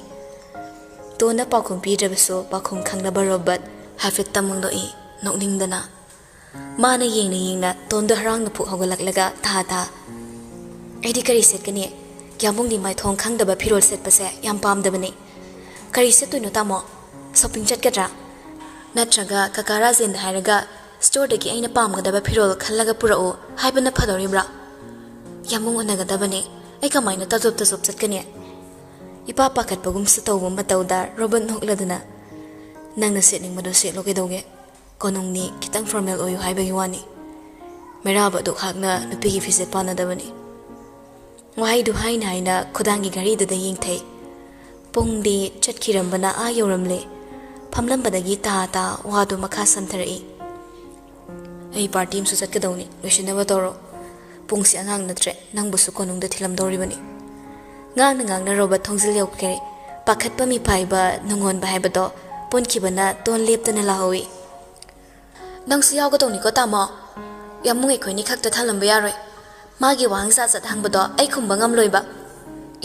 ꯇꯣꯟꯅ ꯄꯥꯎꯈꯨꯝ ꯄꯤꯗ꯭ꯔꯕꯁꯨ ꯄꯥꯎꯈꯨꯝ ꯈꯪꯂꯕ ꯔꯣꯕꯔꯠ ꯍꯥꯏꯐꯦꯠ ꯇꯝꯃꯨꯛ ꯅꯣꯛꯏ, ꯅꯣꯛꯅꯤꯡꯗꯅ꯫ ꯃꯥꯅ ꯌꯦꯡꯅ ꯌꯦꯡꯅ ꯇꯣꯟꯗꯣ ꯍꯔꯥꯎꯅ ꯄꯨꯛ ꯍꯧꯒꯠꯂꯛꯂꯒ ꯊꯥ ꯊꯥ, "ꯑꯩꯗꯤ ꯀꯔꯤ ꯁꯦꯠꯀꯅꯤ? ꯌꯥꯝꯕꯨꯡꯗꯤ ꯃꯥꯏꯊꯣꯡ ꯈꯪꯗꯕ ꯐꯤꯔꯣꯜ ꯁꯦꯠꯄꯁꯦ ꯌꯥꯝ ꯄꯥꯝꯗꯕꯅꯤ꯫ ꯀꯔꯤ ꯁꯦꯠꯇꯣꯏꯅꯣ ꯇꯥꯃꯣ? ꯁꯣꯄꯤꯡ ꯆꯠꯀꯗ꯭ꯔꯥ? ꯅꯠꯇ꯭ꯔꯒ ꯀꯀꯥ ꯔꯥꯖꯦꯟꯗ ꯍꯥꯏꯔꯒ ꯁ꯭ꯇꯣꯔꯗꯒꯤ ꯑꯩꯅ ꯄꯥꯝꯒꯗꯕ ꯐꯤꯔꯣꯜ ꯈꯜꯂꯒ ꯄꯨꯔꯛꯎ ꯍꯥꯏꯕꯅ ꯐꯗꯧꯔꯤꯕ꯭ꯔꯥ? ꯌꯥꯝꯕꯨꯡ ꯎꯅꯒꯗꯕꯅꯤ꯫ ꯑꯩ ꯀꯃꯥꯏꯅ ꯇꯥꯖꯣꯞ ꯇꯥꯖꯣꯞ ꯆꯠꯀꯅꯤ?" ꯏꯄꯥ ꯄꯥꯈꯠꯄꯒꯨꯝꯁꯨ ꯇꯧꯕ ꯃꯇꯧꯗ ꯔꯣꯕꯔꯠ ꯅꯣꯛꯂꯗꯨꯅ, "ꯅꯪꯅ ꯁꯦꯠꯅꯤꯡꯕꯗꯨ ꯁꯦꯠꯂꯣ ꯀꯩꯗꯧꯒꯦ? ꯀꯣꯅꯨꯡꯅꯤ, ꯈꯤꯇꯪ ꯐꯣꯔꯃꯦꯜ ꯑꯣꯏꯌꯨ ꯍꯥꯏꯕꯒꯤ ꯋꯥꯅꯤ꯫ ꯃꯩꯔꯥꯕ ꯑꯗꯨꯛ ꯍꯥꯛꯅ ꯅꯨꯄꯤꯒꯤ ꯐꯤꯖꯦꯠ ꯄꯥꯟꯅꯗꯕꯅꯤ꯫" ꯋꯥꯍꯩꯗꯨ ꯍꯥꯏꯅ ꯍꯥꯏꯅ ꯈꯨꯗꯥꯡꯒꯤ ꯘꯔꯤꯗꯨꯗ ꯌꯦꯡꯊꯩ꯫ ꯄꯨꯡꯗꯤ ꯆꯠꯈꯤꯔꯝꯕꯅ ꯑꯥ ꯌꯧꯔꯝꯂꯦ꯫ ꯐꯝꯂꯝꯕꯗꯒꯤ ꯇꯥ ꯇꯥ ꯋꯥꯗꯨ ꯃꯈꯥ ꯁꯝꯊꯔꯛꯏ꯫ "ꯑꯩ ꯄꯥꯔꯇꯤ ꯑꯃꯁꯨ ꯆꯠꯀꯗꯧꯅꯤ, ꯂꯣꯏꯁꯤꯟꯅꯕ ꯇꯧꯔꯣ꯫ ꯄꯨꯡꯁꯤ ꯑꯉꯥꯡ ꯅꯠꯇ꯭ꯔꯦ, ꯅꯪꯕꯨꯁꯨ ꯀꯣꯅꯨꯡꯗ ꯊꯤꯜꯂꯝꯗꯧꯔꯤꯕꯅꯤ꯫" ꯉꯥꯡꯅ ꯉꯥꯡꯅ ꯔꯣꯕꯔꯠ ꯊꯣꯡꯖꯤꯜ ꯌꯧꯈ꯭ꯔꯦ꯫ ꯄꯥꯈꯠꯄ ꯃꯤꯄꯥꯏꯕ ꯅꯨꯡꯉꯣꯟꯕ ꯍꯥꯏꯕꯗꯣ ꯄꯨꯟꯈꯤꯕꯅ ꯇꯣꯟ ꯂꯦꯞꯇꯅ ꯂꯥꯎꯍꯧꯏ꯫ "ꯅꯪꯁꯨ ꯌꯥꯎꯒꯗꯧꯅꯤꯀꯣ ꯇꯥꯃꯣ꯫ ꯌꯥꯝꯕꯨꯡ ꯑꯩꯈꯣꯏꯅꯤ ꯈꯛꯇ ꯊꯜꯂꯝꯕ ꯌꯥꯔꯣꯏ꯫ ꯃꯥꯒꯤ ꯋꯥꯍꯪ ꯖꯥꯠ ꯖꯥꯠ ꯍꯪꯕꯗꯣ ꯑꯩ ꯈꯨꯝꯕ ꯉꯝꯂꯣꯏꯕ꯫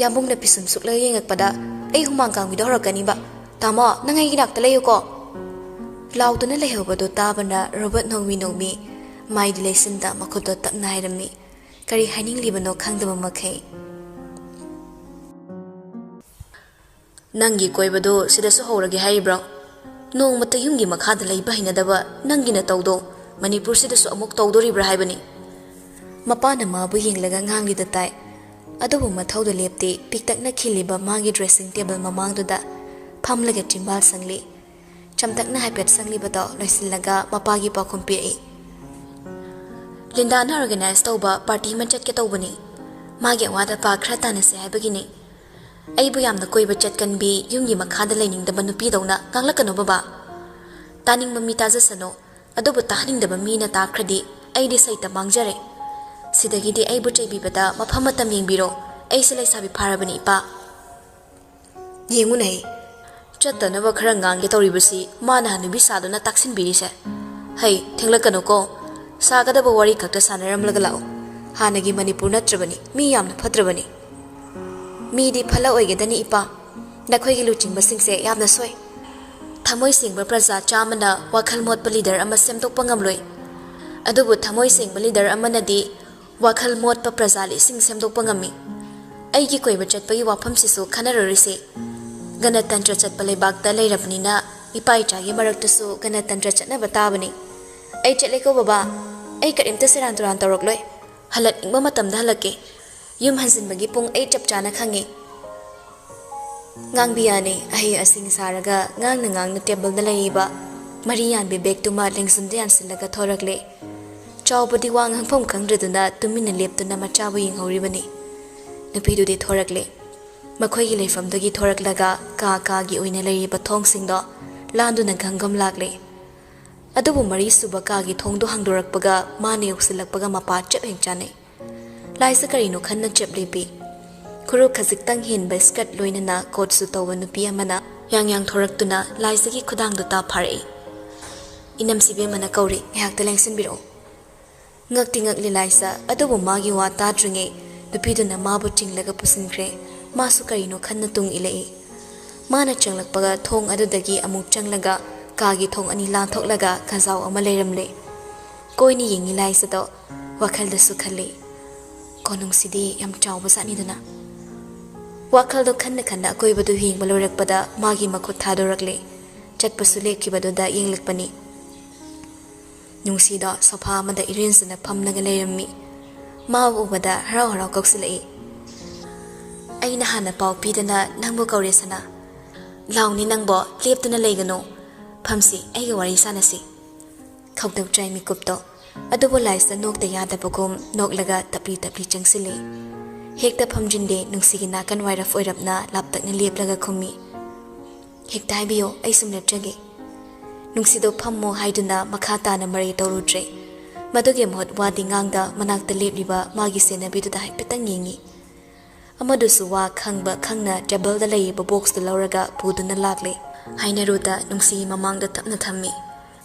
ꯌꯥꯝꯕꯨꯡꯅ ꯄꯤꯁꯨꯝ ꯁꯨꯛꯂꯒ ꯌꯦꯡꯉꯛꯄꯗ ꯑꯩ ꯍꯨꯃꯥꯡ ꯀꯥꯡꯕꯤꯗꯣ ꯍꯧꯔꯛꯀꯅꯤꯕ꯫ ꯇꯥꯃꯣ, ꯅꯪ ꯑꯩꯒꯤ ꯅꯥꯛꯇ ꯂꯩꯌꯨꯀꯣ꯫" ꯂꯥꯎꯗꯨꯅ ꯂꯩꯍꯧꯕꯗꯨ ꯇꯥꯕꯅ ꯔꯣꯕꯔꯠ ꯅꯣꯡꯃꯤ ꯅꯣꯡꯃꯤ ꯃꯥꯏꯗꯤ ꯂꯩꯁꯤꯟꯗ ꯃꯈꯨꯠꯇꯣ ꯇꯞꯅ ꯍꯥꯏꯔꯝꯃꯤ, ꯀꯔꯤ ꯍꯥꯏꯅꯤꯡꯂꯤꯕꯅꯣ ꯈꯪꯗꯕ ꯃꯈꯩ꯫ "ꯅꯪꯒꯤ ꯀꯣꯏꯕꯗꯣ ꯁꯤꯗꯁꯨ ꯍꯧꯔꯒꯦ ꯍꯥꯏꯔꯤꯕ꯭ꯔꯣ? ꯅꯣꯡꯃꯇ ꯌꯨꯝꯒꯤ ꯃꯈꯥꯗ ꯂꯩꯕ ꯍꯩꯅꯗꯕ ꯅꯪꯒꯤ ꯅꯇꯧꯗꯣ ꯃꯅꯤꯄꯨꯔꯁꯤꯗꯁꯨ ꯑꯃꯨꯛ ꯇꯧꯗꯣꯔꯤꯕ꯭ꯔꯥ ꯍꯥꯏꯕꯅꯤ?" ꯃꯄꯥꯅ ꯃꯥꯕꯨ ꯌꯦꯡꯂꯒ ꯉꯥꯡꯂꯤꯗꯨ ꯇꯥꯏ꯫ ꯑꯗꯨꯕꯨ ꯃꯊꯧꯗꯨ ꯂꯦꯞꯇꯦ, ꯄꯤꯛꯇꯛꯅ ꯈꯤꯜꯂꯤꯕ ꯃꯥꯒꯤ dressing table ꯃꯃꯥꯡꯗꯨꯗ ꯐꯝꯂꯒ ꯆꯤꯝꯕꯥꯜ ꯁꯪꯂꯤ꯫ ꯆꯝꯇꯛꯅ ꯍꯥꯏꯐꯦꯠ ꯁꯪꯂꯤꯕꯗꯣ ꯂꯣꯏꯁꯤꯜꯂꯒ ꯃꯄꯥꯒꯤ ꯄꯥꯎꯈꯨꯝ ꯄꯤꯔꯛꯏ꯫ "ꯂꯤꯟꯗꯥꯅ organize ꯇꯧꯕ party ꯑꯃ ꯆꯠꯀꯦ ꯇꯧꯕꯅꯤ꯫ ꯃꯥꯒꯤ ꯑꯋꯥꯠ ꯑꯄꯥ ꯈꯔ ꯇꯥꯟꯅꯁꯦ ꯍꯥꯏꯕꯒꯤꯅꯤ꯫ ꯑꯩꯕꯨ ꯌꯥꯝꯅ ꯀꯣꯏꯕ ꯆꯠꯀꯟꯕꯤ, ꯌꯨꯝꯒꯤ ꯃꯈꯥꯗ ꯂꯩꯅꯤꯡꯗꯕ ꯅꯨꯄꯤꯗꯧꯅ ꯉꯥꯡꯂꯛꯀꯅꯨ ꯕꯕꯥ꯫ ꯇꯥꯅꯤꯡꯕ ꯃꯤ ꯇꯥꯖꯁꯅꯨ, ꯑꯗꯨꯕꯨ ꯇꯥꯍꯟꯅꯤꯡꯗꯕ ꯃꯤꯅ ꯇꯥꯈ꯭ꯔꯗꯤ ꯑꯩꯗꯤ ꯁꯩꯇ ꯃꯥꯡꯖꯔꯦ꯫ ꯁꯤꯗꯒꯤꯗꯤ ꯑꯩꯕꯨ ꯆꯩꯕꯤꯕꯗ ꯃꯐꯝ ꯃꯇꯝ ꯌꯦꯡꯕꯤꯔꯣ꯫ ꯑꯩꯁꯦ ꯂꯩꯁꯥꯕꯤ ꯐꯥꯔꯕꯅꯤ, ꯏꯄꯥ꯫" "ꯌꯦꯡꯉꯨꯅꯦ, ꯆꯠꯇꯅꯕ ꯈꯔ ꯉꯥꯡꯒꯦ ꯇꯧꯔꯤꯕꯁꯤ ꯃꯥꯅ ꯍꯅꯨꯕꯤ ꯁꯥꯗꯨꯅ ꯇꯥꯛꯁꯤꯟꯕꯤꯔꯤꯁꯦ꯫ ꯍꯩ, ꯊꯦꯡꯂꯛꯀꯅꯨꯀꯣ꯫ ꯁꯥꯒꯗꯕ ꯋꯥꯔꯤ ꯈꯛꯇ ꯁꯥꯟꯅꯔꯝꯂꯒ ꯂꯥꯛꯑꯣ꯫ ꯍꯥꯟꯅꯒꯤ ꯃꯅꯤꯄꯨꯔ ꯅꯠꯇ꯭ꯔꯕꯅꯤ, ꯃꯤ ꯌꯥꯝꯅ ꯐꯠꯇ꯭ꯔꯕꯅꯤ꯫ ꯃꯤꯗꯤ ꯐꯠꯂ ꯑꯣꯏꯒꯗꯅꯤ, ꯏꯄꯥ꯫ ꯅꯈꯣꯏꯒꯤ ꯂꯨꯆꯤꯡꯕꯁꯤꯡꯁꯦ ꯌꯥꯝꯅ ꯁꯣꯏ꯫ ꯊꯃꯣꯏ ꯁꯦꯡꯕ ꯄ꯭ꯔꯖꯥ ꯆꯥꯝꯃꯅ ꯋꯥꯈꯜ ꯃꯣꯠꯄ leader ꯑꯃ ꯁꯦꯝꯗꯣꯛꯄ ꯉꯝꯂꯣꯏ꯫ ꯑꯗꯨꯕꯨ ꯊꯃꯣꯏ ꯁꯦꯡꯕ leader ꯑꯃꯅꯗꯤ ꯋꯥꯈꯜ ꯃꯣꯠꯄ ꯄ꯭ꯔꯖꯥ ꯂꯤꯁꯤꯡ ꯁꯦꯝꯗꯣꯛꯄ ꯉꯝꯃꯤ꯫ ꯑꯩꯒꯤ ꯀꯣꯏꯕ ꯆꯠꯄꯒꯤ ꯋꯥꯐꯝꯁꯤꯁꯨ ꯈꯟꯅꯔꯔꯣꯏꯁꯦ꯫ ꯒꯅꯇꯟꯇ꯭ꯔ ꯆꯠꯄ ꯂꯩꯕꯥꯛꯇ ꯂꯩꯔꯕꯅꯤꯅ ꯏꯄꯥ ꯏꯆꯥꯒꯤ ꯃꯔꯛꯇꯁꯨ ꯒꯅꯇꯟꯇ꯭ꯔ ꯆꯠꯅꯕ ꯇꯥꯕꯅꯤ꯫ ꯑꯩ ꯆꯠꯂꯦꯀꯣ ꯕꯕꯥ꯫ ꯑꯩ ꯀꯔꯤꯝꯇ ꯁꯦꯔꯥꯟ ꯇꯨꯔꯥꯟ ꯇꯧꯔꯛꯂꯣꯏ꯫ ꯍꯜꯂꯛꯅꯤꯡꯕ ꯃꯇꯝꯗ ꯍꯜꯂꯛꯀꯦ꯫ ꯌꯨꯝ ꯍꯟꯖꯤꯟꯕꯒꯤ ꯄꯨꯡ ꯑꯩ ꯆꯞ ꯆꯥꯅ ꯈꯪꯉꯤ꯫" ꯉꯥꯡꯕꯤꯌꯥꯅꯤ ꯑꯍꯩ ꯑꯁꯤꯡ ꯁꯥꯔꯒ ꯉꯥꯡꯅ ꯉꯥꯡꯅ ꯇꯦꯕꯜꯗ ꯂꯩꯔꯤꯕ ꯃꯔꯤ ꯌꯥꯟꯕꯤ ꯕꯦꯒꯇꯨꯃ ꯂꯦꯡꯖꯨꯝꯗ ꯌꯥꯟꯁꯤꯜꯂꯒ ꯊꯣꯔꯛꯂꯦ꯫ ꯆꯥꯎꯕꯗꯤ ꯋꯥ ꯉꯥꯡꯐꯝ ꯈꯪꯗ꯭ꯔꯗꯨꯅ ꯇꯨꯃꯤꯟꯅ ꯂꯦꯞꯇꯨꯅ ꯃꯆꯥꯕꯨ ꯌꯦꯡꯍꯧꯔꯤꯕꯅꯤ꯫ ꯅꯨꯄꯤꯗꯨꯗꯤ ꯊꯣꯔꯛꯂꯦ꯫ ꯃꯈꯣꯏꯒꯤ ꯂꯩꯐꯝꯗꯒꯤ ꯊꯣꯔꯛꯂꯒ ꯀꯥ ꯀꯥꯒꯤ ꯑꯣꯏꯅ ꯂꯩꯔꯤꯕ ꯊꯣꯡꯁꯤꯡꯗꯣ ꯂꯥꯟꯗꯨꯅ ꯘꯝ ꯘꯝ ꯂꯥꯛꯂꯦ꯫ ꯑꯗꯨꯕꯨ ꯃꯔꯤꯁꯨꯕ ꯀꯥꯒꯤ ꯊꯣꯡꯗꯨ ꯍꯥꯡꯗꯣꯔꯛꯄꯒ ꯃꯥꯅ ꯌꯧꯁꯤꯜꯂꯛꯄꯒ ꯃꯄꯥ ꯆꯞ ꯍꯦꯛ ꯆꯥꯅꯩ꯫ ꯂꯥꯏꯁꯥ ꯀꯔꯤꯅꯣ ꯈꯟꯅ ꯆꯞ ꯂꯦꯞꯄꯤ꯫ ꯈꯨꯔꯨ ꯈꯖꯤꯛꯇꯪ ꯍꯦꯟꯕ skirt ꯂꯣꯏꯅꯅ coat suit ꯇꯧꯕ ꯅꯨꯄꯤ ꯑꯃꯅ ꯌꯥꯡ ꯌꯥꯡ ꯊꯣꯔꯛꯇꯨꯅ ꯂꯥꯏꯁꯥꯒꯤ ꯈꯨꯗꯥꯡꯗꯨ ꯇꯥ ꯐꯥꯔꯛꯏ꯫ "ꯏꯅꯝꯁꯤꯕꯦꯝꯃꯅ ꯀꯧꯔꯤ, ꯉꯥꯏꯍꯥꯛꯇ ꯂꯦꯡꯁꯤꯟꯕꯤꯔꯛꯎ꯫" ꯉꯛꯇꯤ ꯉꯛꯂꯤ ꯂꯥꯏꯁꯥ, ꯑꯗꯨꯕꯨ ꯃꯥꯒꯤ ꯋꯥ ꯇꯥꯗ꯭ꯔꯤꯉꯩ ꯅꯨꯄꯤꯗꯨꯅ ꯃꯥꯕꯨ ꯆꯤꯡꯂꯒ ꯄꯨꯁꯤꯟꯈ꯭ꯔꯦ꯫ ꯃꯥꯁꯨ ꯀꯔꯤꯅꯣ ꯈꯟꯅ ꯇꯨꯡ ꯏꯜꯂꯛꯏ꯫ ꯃꯥꯅ ꯆꯪꯂꯛꯄꯒ ꯊꯣꯡ ꯑꯗꯨꯗꯒꯤ ꯑꯃꯨꯛ ꯆꯪꯂꯒ ꯀꯥꯒꯤ ꯊꯣꯡ ꯑꯅꯤ ꯂꯥꯟꯊꯣꯛꯂꯒ ꯈꯖꯥꯎ ꯑꯃ ꯂꯩꯔꯝꯂꯦ꯫ ꯀꯣꯏꯅ ꯌꯦꯡꯉꯤ ꯂꯥꯏꯖꯗꯣ, ꯋꯥꯈꯜꯗꯁꯨ ꯈꯜꯂꯤ, "ꯀꯣꯅꯨꯡꯁꯤꯗꯤ ꯌꯥꯝ ꯆꯥꯎꯕ ꯖꯥꯠꯅꯤꯗꯅ"꯫ ꯋꯥꯈꯜꯗꯣ ꯈꯟꯅ ꯈꯟꯅ ꯑꯀꯣꯏꯕꯗꯨ ꯌꯦꯡꯕ ꯂꯣꯏꯔꯛꯄꯗ ꯃꯥꯒꯤ ꯃꯈꯨꯠ ꯊꯥꯗꯣꯔꯛꯂꯦ꯫ ꯆꯠꯄꯁꯨ ꯂꯦꯞꯈꯤꯕꯗꯨꯗ ꯌꯦꯡꯂꯛꯄꯅꯤ꯫ ꯅꯨꯡꯁꯤꯗꯣ ꯁꯣꯐꯥ ꯑꯃꯗ ꯏꯔꯦꯟꯖꯅ ꯐꯝꯂꯒ ꯂꯩꯔꯝꯃꯤ꯫ ꯃꯥ ꯎꯕꯗ ꯍꯔꯥꯎ ꯍꯔꯥꯎ ꯀꯧꯁꯤꯜꯂꯛꯏ, "ꯑꯩꯅ ꯍꯥꯟꯅ ꯄꯥꯎ ꯄꯤꯗꯅ ꯅꯪꯕꯨ ꯀꯧꯔꯦ ꯁꯅꯥ꯫ ꯂꯥꯎꯅꯤ ꯅꯪꯕꯣ, ꯂꯦꯞꯇꯨꯅ ꯂꯩꯒꯅꯨ꯫ ꯐꯝꯁꯤ, ꯑꯩꯒ ꯋꯥꯔꯤ ꯁꯥꯟꯅꯁꯤ"꯫ ꯈꯧꯇꯛ ꯆꯥꯏ ꯃꯤꯀꯨꯞꯇꯣ꯫ ꯑꯗꯨꯕꯨ ꯂꯥꯏꯁꯇ ꯅꯣꯛꯇ ꯌꯥꯗꯕꯒꯨꯝ ꯅꯣꯛꯂꯒ ꯇꯞꯂꯤ ꯇꯞꯂꯤ ꯆꯪꯁꯤꯜꯂꯤ꯫ ꯍꯦꯛꯇ ꯐꯝꯖꯤꯟꯗꯦ ꯅꯨꯡꯁꯤꯒꯤ ꯅꯥꯀꯟ ꯋꯥꯏꯔꯞ ꯑꯣꯏꯔꯞꯅ ꯂꯥꯞꯇꯛꯅ ꯂꯦꯞꯂꯒ ꯈꯨꯝꯃꯤ, "ꯍꯦꯛꯇ ꯍꯥꯏꯕꯤꯌꯨ, ꯑꯩ ꯁꯨꯝ ꯂꯦꯞꯆꯒꯦ"꯫ ꯅꯨꯡꯁꯤꯗꯣ ꯐꯝꯃꯣ ꯍꯥꯏꯗꯨꯅ ꯃꯈꯥ ꯇꯥꯅ ꯃꯔꯩ ꯇꯧꯔꯨꯗ꯭ꯔꯦ꯫ ꯃꯗꯨꯒꯤ ꯃꯍꯨꯠ ꯋꯥꯗꯤ ꯉꯥꯡꯗ ꯃꯅꯥꯛꯇ ꯂꯦꯞꯂꯤꯕ ꯃꯥꯒꯤ ꯁꯦꯟꯅꯕꯤꯗꯨꯗ ꯍꯥꯏꯐꯦꯠꯇꯪ ꯌꯦꯡꯉꯤ꯫ ꯑꯃꯗꯨꯁꯨ ꯋꯥ ꯈꯪꯕ ꯈꯪꯅ ꯇꯦꯕꯜꯗ ꯂꯩꯔꯤꯕ ꯕꯣꯛꯁꯇꯨ ꯂꯧꯔꯒ ꯄꯨꯗꯨꯅ ꯂꯥꯛꯂꯦ꯫ ꯍꯥꯏꯅꯔꯨꯗ ꯅꯨꯡꯁꯤꯒꯤ ꯃꯃꯥꯡꯗ ꯇꯞꯅ ꯊꯝꯃꯤ꯫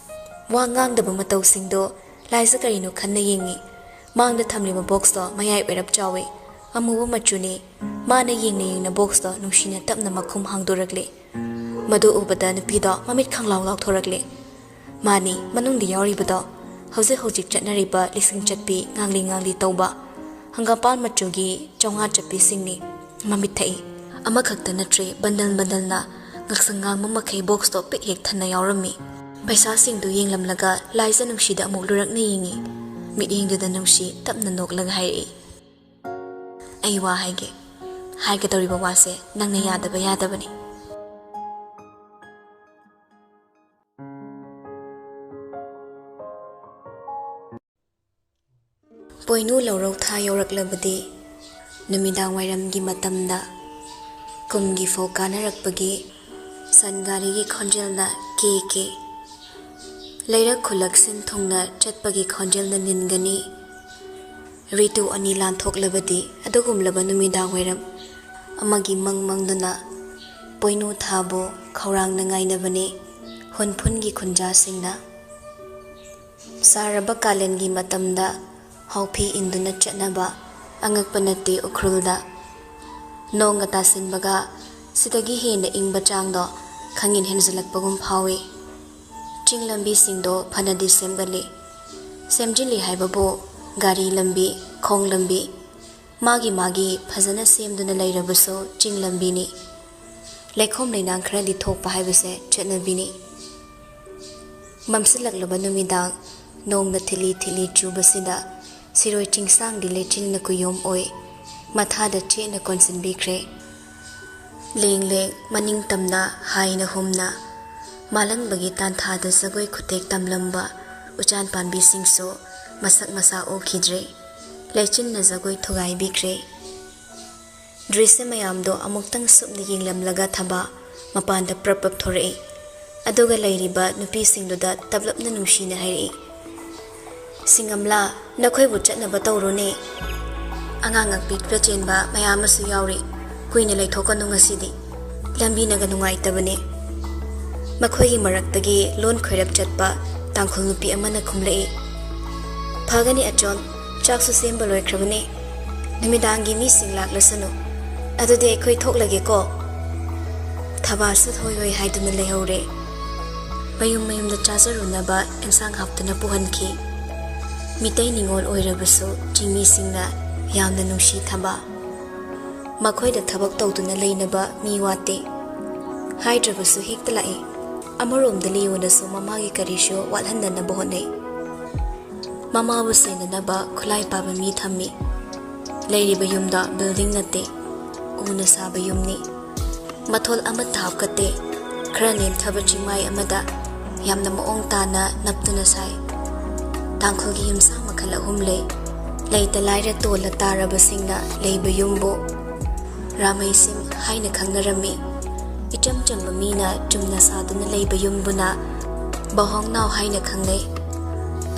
ꯋꯥ ꯉꯥꯡꯗꯕ ꯃꯇꯧꯁꯤꯡꯗꯣ ꯂꯥꯏꯖ ꯀꯔꯤꯅꯣ ꯈꯟꯅ ꯌꯦꯡꯉꯤ꯫ ꯃꯥꯡꯗ ꯊꯝꯂꯤꯕ ꯕꯣꯛꯁꯇꯣ ꯃꯌꯥꯏ ꯑꯣꯏꯔꯞ ꯆꯥꯎꯏ꯫ ꯑꯃꯨꯕ ꯃꯆꯨꯅꯤ꯫ ꯃꯥꯅ ꯌꯦꯡꯅ ꯌꯦꯡꯅ ꯕꯣꯛꯁꯇꯣ ꯅꯨꯡꯁꯤꯅ ꯇꯞꯅ ꯃꯈꯨꯝ ꯍꯥꯡꯗꯣꯔꯛꯂꯦ꯫ ꯃꯗꯨ ꯎꯕꯗ ꯅꯨꯄꯤꯗꯣ ꯃꯃꯤꯠ ꯈꯪꯂꯥꯎ ꯂꯥꯎꯊꯣꯔꯛꯂꯦ꯫ ꯃꯥꯅꯤ, ꯃꯅꯨꯡꯗ ꯌꯥꯎꯔꯤꯕꯗꯣ ꯍꯧꯖꯤꯛ ꯍꯧꯖꯤꯛ ꯆꯠꯅꯔꯤꯕ ꯂꯤꯁꯤꯡ ꯆꯠꯄꯤ ꯉꯥꯡꯂꯤ ꯉꯥꯡꯂꯤ ꯇꯧꯕ ꯍꯪꯒꯥꯝꯄꯥꯜ ꯃꯆꯨꯒꯤ ꯆꯥꯝꯃꯉꯥ ꯆꯠꯄꯤꯁꯤꯡꯅꯤ꯫ ꯃꯃꯤꯠ ꯊꯛꯏ꯫ ꯑꯃꯈꯛꯇ ꯅꯠꯇ꯭ꯔꯦ, ꯕꯟꯗꯜ ꯕꯟꯗꯜꯅ ꯉꯛꯁꯪ ꯉꯥꯡꯕ ꯃꯈꯩ ꯕꯣꯛꯁꯇꯣ ꯄꯤꯛ ꯍꯦꯛ ꯊꯟꯅ ꯌꯥꯎꯔꯝꯃꯤ꯫ ꯄꯩꯁꯥꯁꯤꯡꯗꯨ ꯌꯦꯡꯂꯝꯂꯒ ꯂꯥꯏꯖ ꯅꯨꯡꯁꯤꯗ ꯑꯃꯨꯛ ꯂꯨꯔꯛꯅ ꯌꯦꯡꯉꯤ꯫ ꯃꯤꯠꯌꯦꯡꯗꯨꯗ ꯅꯨꯡꯁꯤ ꯇꯞꯅ ꯅꯣꯛꯂꯒ ꯍꯥꯏꯔꯛꯏ, "ꯑꯩ ꯋꯥ ꯍꯥꯏꯒꯦ꯫ ꯍꯥꯏꯒꯗꯧꯔꯤꯕ ꯋꯥꯁꯦ ꯅꯪꯅ ꯌꯥꯗꯕ ꯌꯥꯗꯕꯅꯤ"꯫ ꯄꯣꯏꯅꯨ ꯂꯧꯔꯧ ꯊꯥ ꯌꯧꯔꯛꯂꯕꯗꯤ ꯅꯨꯃꯤꯗꯥꯡ ꯋꯥꯏꯔꯝꯒꯤ ꯃꯇꯝꯗ ꯀꯨꯝꯒꯤ ꯐꯧ ꯀꯥꯅꯔꯛꯄꯒꯤ ꯁꯟ ꯒꯥꯔꯤꯒꯤ ꯈꯣꯟꯖꯦꯜꯅ ꯀꯦ ꯀꯦ, ꯂꯩꯔꯛ ꯈꯨꯜꯂꯛ ꯁꯤꯟ ꯊꯨꯡꯅ ꯆꯠꯄꯒꯤ ꯈꯣꯟꯖꯦꯜꯅ ꯅꯤꯟꯒꯅꯤ꯫ ꯔꯤꯇꯨ ꯑꯅꯤ ꯂꯥꯟꯊꯣꯛꯂꯕꯗꯤ ꯑꯗꯨꯒꯨꯝꯂꯕ ꯅꯨꯃꯤꯗꯥꯡ ꯋꯥꯏꯔꯝ ꯑꯃꯒꯤ ꯃꯪ ꯃꯪꯗꯨꯅ ꯄꯣꯏꯅꯨ ꯊꯥꯕꯨ ꯈꯧꯔꯥꯡꯅ ꯉꯥꯏꯅꯕꯅꯤ ꯍꯨꯟꯐꯨꯟꯒꯤ ꯈꯨꯟꯖꯥꯁꯤꯡꯅ꯫ ꯁꯥꯔꯕ ꯀꯥꯂꯦꯟꯒꯤ ꯃꯇꯝꯗ ꯍꯥꯎꯐꯤ ꯏꯟꯗꯨꯅ ꯆꯠꯅꯕ ꯑꯉꯛꯄ ꯅꯠꯇꯦ ꯎꯈ꯭ꯔꯨꯜꯗ꯫ ꯅꯣꯡꯒ ꯇꯥꯁꯤꯟꯕꯒ ꯁꯤꯗꯒꯤ ꯍꯦꯟꯅ ꯏꯪꯕ ꯆꯥꯡꯗꯣ ꯈꯪꯍꯦꯟ ꯍꯦꯟꯖꯤꯜꯂꯛꯄꯒꯨꯝ ꯐꯥꯎꯏ꯫ ꯆꯤꯡ ꯂꯝꯕꯤꯁꯤꯡꯗꯣ ꯐꯅꯗꯤ ꯁꯦꯝꯒꯠꯂꯤ꯫ ꯁꯦꯝꯖꯤꯜꯂꯤ ꯍꯥꯏꯕꯕꯨ ꯒꯥꯔꯤ ꯂꯝꯕꯤ, ꯈꯣꯡ ꯂꯝꯕꯤ, ꯃꯥꯒꯤ ꯃꯥꯒꯤ ꯐꯖꯅ ꯁꯦꯝꯗꯨꯅ ꯂꯩꯔꯕꯁꯨ ꯆꯤꯡ ꯂꯝꯕꯤꯅꯤ꯫ ꯂꯩꯈꯣꯝ ꯂꯩꯅꯥꯡ ꯈꯔꯗꯤ ꯊꯣꯛꯄ ꯍꯥꯏꯕꯁꯦ ꯆꯠꯅꯕꯤꯅꯤ꯫ ꯃꯝꯁꯤꯜꯂꯛꯂꯕ ꯅꯨꯃꯤꯗꯥꯡ, ꯅꯣꯡꯅ ꯊꯤꯠꯂꯤ ꯊꯤꯠꯂꯤ ꯆꯨꯕꯁꯤꯗ ꯁꯤꯔꯣꯏ ꯆꯤꯡꯁꯥꯡꯗꯤ ꯂꯩꯆꯤꯜꯅ ꯀꯨꯌꯣꯝ ꯑꯣꯏ, ꯃꯊꯥꯗ ꯆꯦꯠꯅ ꯀꯣꯟꯁꯤꯟꯕꯤꯈ꯭ꯔꯦ꯫ ꯂꯦꯡ ꯂꯦꯡ ꯃꯅꯤꯡ ꯇꯝꯅ ꯍꯥꯏꯅ ꯍꯨꯝꯅ ꯃꯥꯂꯪꯕꯒꯤ ꯇꯥꯟꯊꯥꯗ ꯖꯒꯣꯏ ꯈꯨꯊꯦꯛ ꯇꯝꯂꯝꯕ ꯎꯆꯥꯟ ꯄꯥꯝꯕꯤꯁꯤꯡꯁꯨ ꯃꯁꯛ ꯃꯁꯥ ꯎꯈꯤꯗ꯭ꯔꯦ꯫ ꯂꯩꯆꯤꯟꯅ ꯖꯒꯣꯏ ꯊꯨꯒꯥꯏꯕꯤꯈ꯭ꯔꯦ꯫ ꯗ꯭ꯔꯤꯁ꯭ꯌ ꯃꯌꯥꯝꯗꯣ ꯑꯃꯨꯛꯇꯪ ꯁꯨꯞꯅ ꯌꯦꯡꯂꯝꯂꯒ ꯊꯕꯥ ꯃꯄꯥꯟꯗ ꯄ꯭ꯔꯞ ꯄ꯭ꯔꯞ ꯊꯣꯔꯛꯏ꯫ ꯑꯗꯨꯒ ꯂꯩꯔꯤꯕ ꯅꯨꯄꯤꯁꯤꯡꯗꯨꯗ ꯇꯞꯂꯞꯅ ꯅꯨꯡꯁꯤꯅ ꯍꯥꯏꯔꯛꯏ, "ꯁꯤꯡꯉꯝꯂꯥ, ꯅꯈꯣꯏꯕꯨ ꯆꯠꯅꯕ ꯇꯧꯔꯣꯅꯦ꯫ ꯑꯉꯥꯡ ꯑꯄꯤꯛꯄ ꯆꯦꯟꯕ ꯃꯌꯥꯝ ꯑꯃꯁꯨ ꯌꯥꯎꯔꯤ꯫ ꯀꯨꯏꯅ ꯂꯩꯊꯣꯛꯀꯅꯨ ꯉꯁꯤꯗꯤ꯫ ꯂꯝꯕꯤꯅꯒ ꯅꯨꯡꯉꯥꯏꯇꯕꯅꯦ꯫" ꯃꯈꯣꯏꯒꯤ ꯃꯔꯛꯇꯒꯤ ꯂꯣꯟ ꯈꯣꯏꯔꯞ ꯆꯠꯄ ꯇꯥꯡꯈꯨꯜ ꯅꯨꯄꯤ ꯑꯃꯅ ꯈꯨꯝꯂꯛꯏ, "ꯐꯒꯅꯤ ꯑꯆꯣꯟ, ꯆꯥꯛꯁꯨ ꯁꯦꯝꯕ ꯂꯣꯏꯈ꯭ꯔꯕꯅꯦ꯫ ꯅꯨꯃꯤꯗꯥꯡꯒꯤ ꯃꯤꯁꯤꯡ ꯂꯥꯛꯂꯁꯅꯨ꯫ ꯑꯗꯨꯗꯤ ꯑꯩꯈꯣꯏ ꯊꯣꯛꯂꯒꯦꯀꯣ꯫" ꯊꯕꯥ ꯁꯠ ꯍꯣꯏ ꯍꯣꯏ ꯍꯥꯏꯗꯨꯅ ꯂꯩꯍꯧꯔꯦ꯫ ꯃꯌꯨꯝ ꯃꯌꯨꯝꯗ ꯆꯥꯖꯔꯨꯅꯕ ꯑꯦꯟꯁꯥꯡ ꯍꯥꯞꯇꯨꯅ ꯄꯨꯍꯟꯈꯤ꯫ ꯃꯤꯇꯩ ꯅꯤꯉꯣꯜ ꯑꯣꯏꯔꯕꯁꯨ ꯆꯤꯡꯃꯤꯁꯤꯡꯅ ꯌꯥꯝꯅ ꯅꯨꯡꯁꯤ ꯊꯕꯥ꯫ ꯃꯈꯣꯏꯗ ꯊꯕꯛ ꯇꯧꯗꯨꯅ ꯂꯩꯅꯕ ꯃꯤ ꯋꯥꯠꯇꯦ꯫ ꯍꯥꯏꯗ꯭ꯔꯕꯁꯨ ꯍꯦꯛꯇ ꯂꯥꯛꯏ꯫ ꯑꯃꯔꯣꯝꯗ ꯂꯤꯌꯣꯅꯁꯨ ꯃꯃꯥꯒꯤ ꯀꯔꯤꯁꯨ ꯋꯥꯠꯍꯟꯗꯅꯕ ꯍꯣꯠꯅꯩ꯫ ꯃꯃꯥꯕꯨ ꯁꯦꯟꯅꯅꯕ ꯈꯨꯠꯂꯥꯏ ꯄꯥꯕ ꯃꯤ ꯊꯝꯃꯤ꯫ ꯂꯩꯔꯤꯕ ꯌꯨꯝꯗ ꯕꯤꯜꯗꯤꯡ ꯅꯠꯇꯦ, ꯎꯅ ꯁꯥꯕ ꯌꯨꯝꯅꯤ꯫ ꯃꯊꯣꯜ ꯑꯃꯠꯇ ꯍꯥꯞꯀꯠꯇꯦ꯫ ꯈꯔ ꯅꯦꯝꯊꯕ ꯆꯤꯡꯃꯥꯏ ꯑꯃꯗ ꯌꯥꯝꯅ ꯃꯑꯣꯡ ꯇꯥꯅ ꯅꯞꯇꯨꯅ ꯁꯥꯏ꯫ ꯇꯥꯡꯈꯨꯜꯒꯤ ꯌꯨꯝꯁꯥ ꯃꯈꯜ ꯑꯍꯨꯝ ꯂꯩ꯫ ꯂꯩꯇ ꯂꯥꯏꯔ ꯇꯣꯜꯂ ꯇꯥꯔꯕꯁꯤꯡꯅ ꯂꯩꯕ ꯌꯨꯝꯕꯨ ꯔꯥꯃꯩꯁꯤꯡ ꯍꯥꯏꯅ ꯈꯪꯅꯔꯝꯃꯤ꯫ ꯏꯆꯝ ꯆꯝꯕ ꯃꯤꯅ ꯆꯨꯝꯅ ꯁꯥꯗꯨꯅ ꯂꯩꯕ ꯌꯨꯝꯕꯨꯅ ꯕꯍꯣꯡꯅꯥꯎ ꯍꯥꯏꯅ ꯈꯪꯅꯩ꯫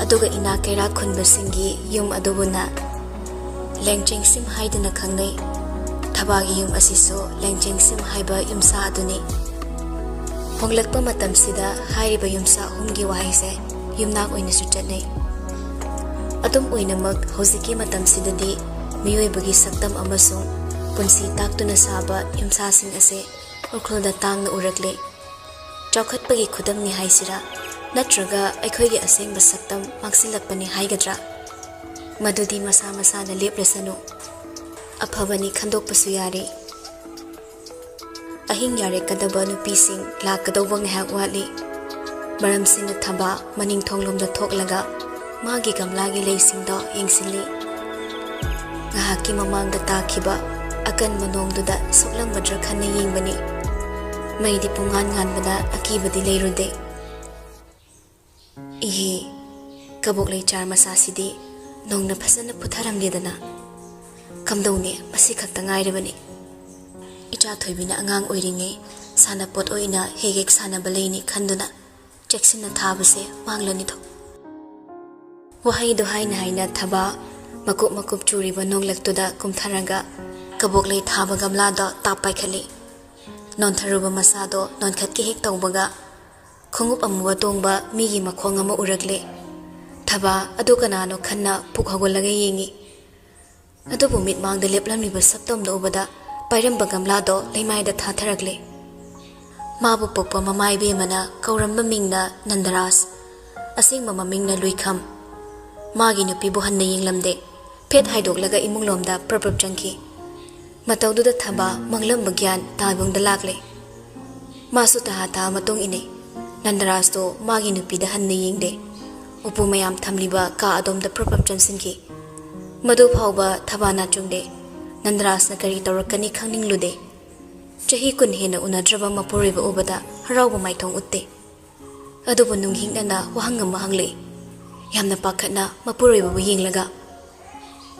ꯑꯗꯨꯒ ꯏꯅꯥꯛ ꯀꯩꯔꯥꯛ ꯈꯨꯟꯕꯁꯤꯡꯒꯤ ꯌꯨꯝ ꯑꯗꯨꯕꯨꯅ ꯂꯦꯡꯆꯦꯡꯁꯤꯝ ꯍꯥꯏꯗꯨꯅ ꯈꯪꯅꯩ꯫ ꯊꯕꯥꯒꯤ ꯌꯨꯝ ꯑꯁꯤꯁꯨ ꯂꯦꯡꯆꯦꯡꯁꯤꯝ ꯍꯥꯏꯕ ꯌꯨꯝꯁꯥ ꯑꯗꯨꯅꯤ꯫ ꯍꯣꯡꯂꯛꯄ ꯃꯇꯝꯁꯤꯗ ꯍꯥꯏꯔꯤꯕ ꯌꯨꯝꯁꯥ ꯑꯍꯨꯝꯒꯤ ꯋꯥꯍꯩꯁꯦ ꯌꯨꯝꯅꯥꯛ ꯑꯣꯏꯅꯁꯨ ꯆꯠꯅꯩ꯫ ꯑꯗꯨꯝ ꯑꯣꯏꯅꯃꯛ, ꯍꯧꯖꯤꯛꯀꯤ ꯃꯇꯝꯁꯤꯗꯗꯤ ꯃꯤꯑꯣꯏꯕꯒꯤ ꯁꯛꯇꯝ ꯑꯃꯁꯨꯡ ꯄꯨꯟꯁꯤ ꯇꯥꯛꯇꯨꯅ ꯁꯥꯕ ꯌꯨꯝꯁꯥꯁꯤꯡ ꯑꯁꯦ ꯎꯈ꯭ꯔꯨꯜꯗ ꯇꯥꯡꯅ ꯎꯔꯛꯂꯦ꯫ ꯆꯥꯎꯈꯠꯄꯒꯤ ꯈꯨꯗꯝꯅꯤ ꯍꯥꯏꯁꯤꯔꯥ? ꯅꯠꯇ꯭ꯔꯒ ꯑꯩꯈꯣꯏꯒꯤ ꯑꯁꯦꯡꯕ ꯁꯛꯇꯝ ꯃꯥꯡꯁꯤꯜꯂꯛꯄꯅꯤ ꯍꯥꯏꯒꯗ꯭ꯔꯥ? ꯃꯗꯨꯗꯤ ꯃꯁꯥ ꯃꯁꯥꯅ ꯂꯦꯞꯂꯁꯅꯨ꯫ ꯑꯐꯕꯅꯤ ꯈꯟꯗꯣꯛꯄꯁꯨ ꯌꯥꯔꯤ꯫ ꯑꯍꯤꯡ ꯌꯥꯔꯦꯛꯀꯗꯕ ꯅꯨꯄꯤꯁꯤꯡ ꯂꯥꯛꯀꯗꯧꯕ ꯉꯥꯏꯍꯥꯛ ꯋꯥꯠꯂꯤ꯫ ꯃꯔꯝꯁꯤꯅ ꯊꯕꯥ ꯃꯅꯤꯡ ꯊꯣꯡꯂꯣꯝꯗ ꯊꯣꯛꯂꯒ ꯃꯥꯒꯤ ꯒꯝꯂꯥꯒꯤ ꯂꯩꯁꯤꯡꯗꯣ ꯌꯦꯡꯁꯤꯜꯂꯤ꯫ ꯉꯥꯏꯍꯥꯛꯀꯤ ꯃꯃꯥꯡꯗ ꯇꯥꯈꯤꯕ ꯑꯀꯟꯕ ꯅꯣꯡꯗꯨꯗ ꯁꯣꯛꯂꯝꯒꯗ꯭ꯔꯥ ꯈꯟꯅ ꯌꯦꯡꯕꯅꯤ꯫ ꯃꯩꯗꯤ ꯄꯨꯡꯉꯥꯟ ꯉꯥꯟꯕꯗ ꯑꯀꯤꯕꯗꯤ ꯂꯩꯔꯨꯗꯦ꯫ ꯏꯍꯦ, ꯀꯕꯣꯛ ꯂꯩ ꯆꯥꯔ ꯃꯆꯥꯁꯤꯗꯤ ꯅꯣꯡꯅ ꯐꯖꯅ ꯄꯨꯊꯔꯝꯂꯦꯗꯅ꯫ ꯀꯝꯗꯧꯅꯤ, ꯃꯁꯤ ꯈꯛꯇ ꯉꯥꯏꯔꯕꯅꯤ꯫ ꯏꯆꯥ ꯊꯣꯏꯕꯤꯅ ꯑꯉꯥꯡ ꯑꯣꯏꯔꯤꯉꯩ ꯁꯥꯟꯅꯄꯣꯠ ꯑꯣꯏꯅ ꯍꯦꯛ ꯍꯦꯛ ꯁꯥꯟꯅꯕ ꯂꯩꯅꯤ ꯈꯟꯗꯨꯅ ꯆꯦꯛꯁꯤꯟꯅ ꯊꯥꯕꯁꯦ ꯃꯥꯡꯂꯅꯤꯗꯣ꯫ ꯋꯥꯍꯩꯗꯣ ꯍꯥꯏꯅ ꯍꯥꯏꯅ ꯊꯕꯥ ꯃꯀꯨꯞ ꯃꯀꯨꯞ ꯆꯨꯔꯤꯕ ꯅꯣꯡꯂꯛꯇꯨꯗ ꯀꯨꯝꯊꯔꯒ ꯀꯕꯣꯛ ꯂꯩ ꯊꯥꯕ ꯒꯝꯂꯥꯗꯣ ꯇꯥꯞ ꯄꯥꯏꯈꯠꯂꯤ꯫ ꯅꯣꯟꯊꯔꯨꯕ ꯃꯁꯥꯗꯣ ꯅꯣꯟꯈꯠꯀꯦ ꯍꯦꯛ ꯇꯧꯕꯒ ꯈꯣꯡꯎꯞ ꯑꯃꯨꯕ ꯇꯣꯡꯕ ꯃꯤꯒꯤ ꯃꯈꯣꯡ ꯑꯃ ꯎꯔꯛꯂꯦ꯫ ꯊꯕꯥ ꯑꯗꯨ ꯀꯅꯥꯅꯣ ꯈꯟꯅ ꯄꯨꯛ ꯍꯧꯒꯠꯂꯒ ꯌꯦꯡꯉꯤ꯫ ꯑꯗꯨꯕꯨ ꯃꯤꯠꯃꯥꯡꯗ ꯂꯦꯞꯂꯝꯂꯤꯕ ꯁꯛꯇꯝꯗꯨ ꯎꯕꯗ ꯄꯥꯏꯔꯝꯕ ꯒꯝꯂꯥꯗꯣ ꯂꯩꯃꯥꯏꯗ ꯊꯥꯊꯔꯛꯂꯦ꯫ ꯃꯥꯕꯨ ꯄꯣꯛꯄ ꯃꯃꯥ ꯏꯕꯦꯝꯃꯅ ꯀꯧꯔꯝꯕ ꯃꯤꯡꯅ ꯅꯟꯗꯔꯥꯖ, ꯑꯁꯦꯡꯕ ꯃꯃꯤꯡꯅ ꯂꯨꯏꯈꯝ꯫ ꯃꯥꯒꯤ ꯅꯨꯄꯤꯕꯨ ꯍꯟꯅ ꯌꯦꯡꯂꯝꯗꯦ꯫ ꯐꯦꯠ ꯍꯥꯏꯗꯣꯛꯂꯒ ꯏꯃꯨꯡꯂꯣꯝꯗ ꯄ꯭ꯔꯞ ꯄ꯭ꯔꯞ ꯆꯪꯈꯤ꯫ ꯃꯇꯧꯗꯨꯗ ꯊꯕꯥ ꯃꯪꯂꯝꯕ ꯒ꯭ꯌꯥꯟ ꯇꯥꯕꯨꯡꯗ ꯂꯥꯛꯂꯦ꯫ ꯃꯥꯁꯨ ꯇꯍꯥ ꯇꯍꯥ ꯃꯇꯨꯡ ꯏꯟꯅꯩ꯫ ꯅꯟꯗꯔꯥꯖꯇꯣ ꯃꯥꯒꯤ ꯅꯨꯄꯤꯗ ꯍꯟꯅ ꯌꯦꯡꯗꯦ꯫ ꯎꯄꯨ ꯃꯌꯥꯝ ꯊꯝꯂꯤꯕ ꯀꯥ ꯑꯗꯣꯝꯗ ꯄ꯭ꯔꯞ ꯄ꯭ꯔꯞ ꯆꯪꯁꯤꯟꯈꯤ꯫ ꯃꯗꯨ ꯐꯥꯎꯕ ꯊꯕꯥ ꯅꯥꯆꯨꯡꯗꯦ꯫ ꯅꯟꯗꯔꯥꯖꯅ ꯀꯔꯤ ꯇꯧꯔꯛꯀꯅꯤ ꯈꯪꯅꯤꯡꯂꯨꯗꯦ꯫ ꯆꯍꯤ ꯀꯨꯟ ꯍꯦꯟꯅ ꯎꯅꯗ꯭ꯔꯕ ꯃꯄꯨꯔꯣꯏꯕ ꯎꯕꯗ ꯍꯔꯥꯎꯕ ꯃꯥꯏꯊꯣꯡ ꯎꯠꯇꯦ꯫ ꯑꯗꯨꯕꯨ ꯅꯨꯡꯍꯤꯛꯅꯅ ꯋꯥꯍꯪ ꯑꯃ ꯍꯪꯂꯛꯏ, ꯌꯥꯝꯅ ꯄꯥꯈꯠꯅ ꯃꯄꯨꯔꯣꯏꯕꯕꯨ ꯌꯦꯡꯂꯒ꯫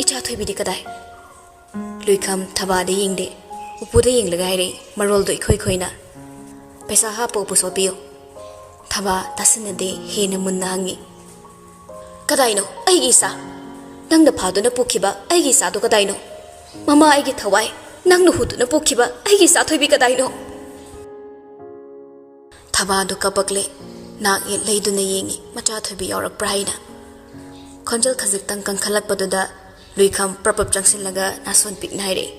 "ꯏꯆꯥ ꯊꯣꯏꯕꯤꯗꯤ ꯀꯗꯥꯏ?" ꯂꯨꯏꯈꯝ ꯊꯕꯥꯗ ꯌꯦꯡꯗꯦ, ꯎꯄꯨꯗ ꯌꯦꯡꯂꯒ ꯍꯥꯏꯔꯛꯏ, ꯃꯔꯣꯜꯗꯣ ꯏꯈꯣꯏ ꯈꯣꯏꯅ꯫ "ꯄꯩꯁꯥ ꯍꯥꯞꯄ ꯎꯄꯨ ꯁꯣꯠꯄꯤꯌꯨ꯫" ꯊꯕꯥ ꯇꯥꯁꯤꯟꯅꯗꯦ, ꯍꯦꯟꯅ ꯃꯨꯟꯅ ꯍꯪꯉꯤ, "ꯀꯗꯥꯏꯅꯣ ꯑꯩꯒꯤ ꯏꯆꯥ? ꯅꯪꯅ ꯐꯥꯗꯨꯅ ꯄꯨꯈꯤꯕ ꯑꯩꯒꯤ ꯏꯆꯥꯗꯣ ꯀꯗꯥꯏꯅꯣ? ꯃꯃꯥ ꯑꯩꯒꯤ ꯊꯋꯥꯏ, ꯅꯪꯅ ꯍꯨꯗꯨꯅ ꯄꯨꯈꯤꯕ ꯑꯩꯒꯤ ꯏꯆꯥ ꯊꯣꯏꯕꯤ ꯀꯗꯥꯏꯅꯣ?" ꯊꯕꯥꯗꯨ ꯀꯄꯛꯂꯦ꯫ ꯅꯥꯛ ꯌꯦꯠ ꯂꯩꯗꯨꯅ ꯌꯦꯡꯉꯤ, ꯃꯆꯥ ꯊꯣꯏꯕꯤ ꯌꯥꯎꯔꯛꯄ꯭ꯔꯥ ꯍꯥꯏꯅ꯫ ꯈꯣꯟꯖꯦꯜ ꯈꯖꯤꯛꯇꯪ ꯀꯟꯈꯠꯂꯛꯄꯗꯨꯗ ꯂꯨꯏꯈꯝ ꯄ꯭ꯔꯞ ꯄ꯭ꯔꯞ ꯆꯪꯁꯤꯜꯂꯒ ꯅꯥꯁꯣꯟ ꯄꯤꯛꯅ ꯍꯥꯏꯔꯛꯏ,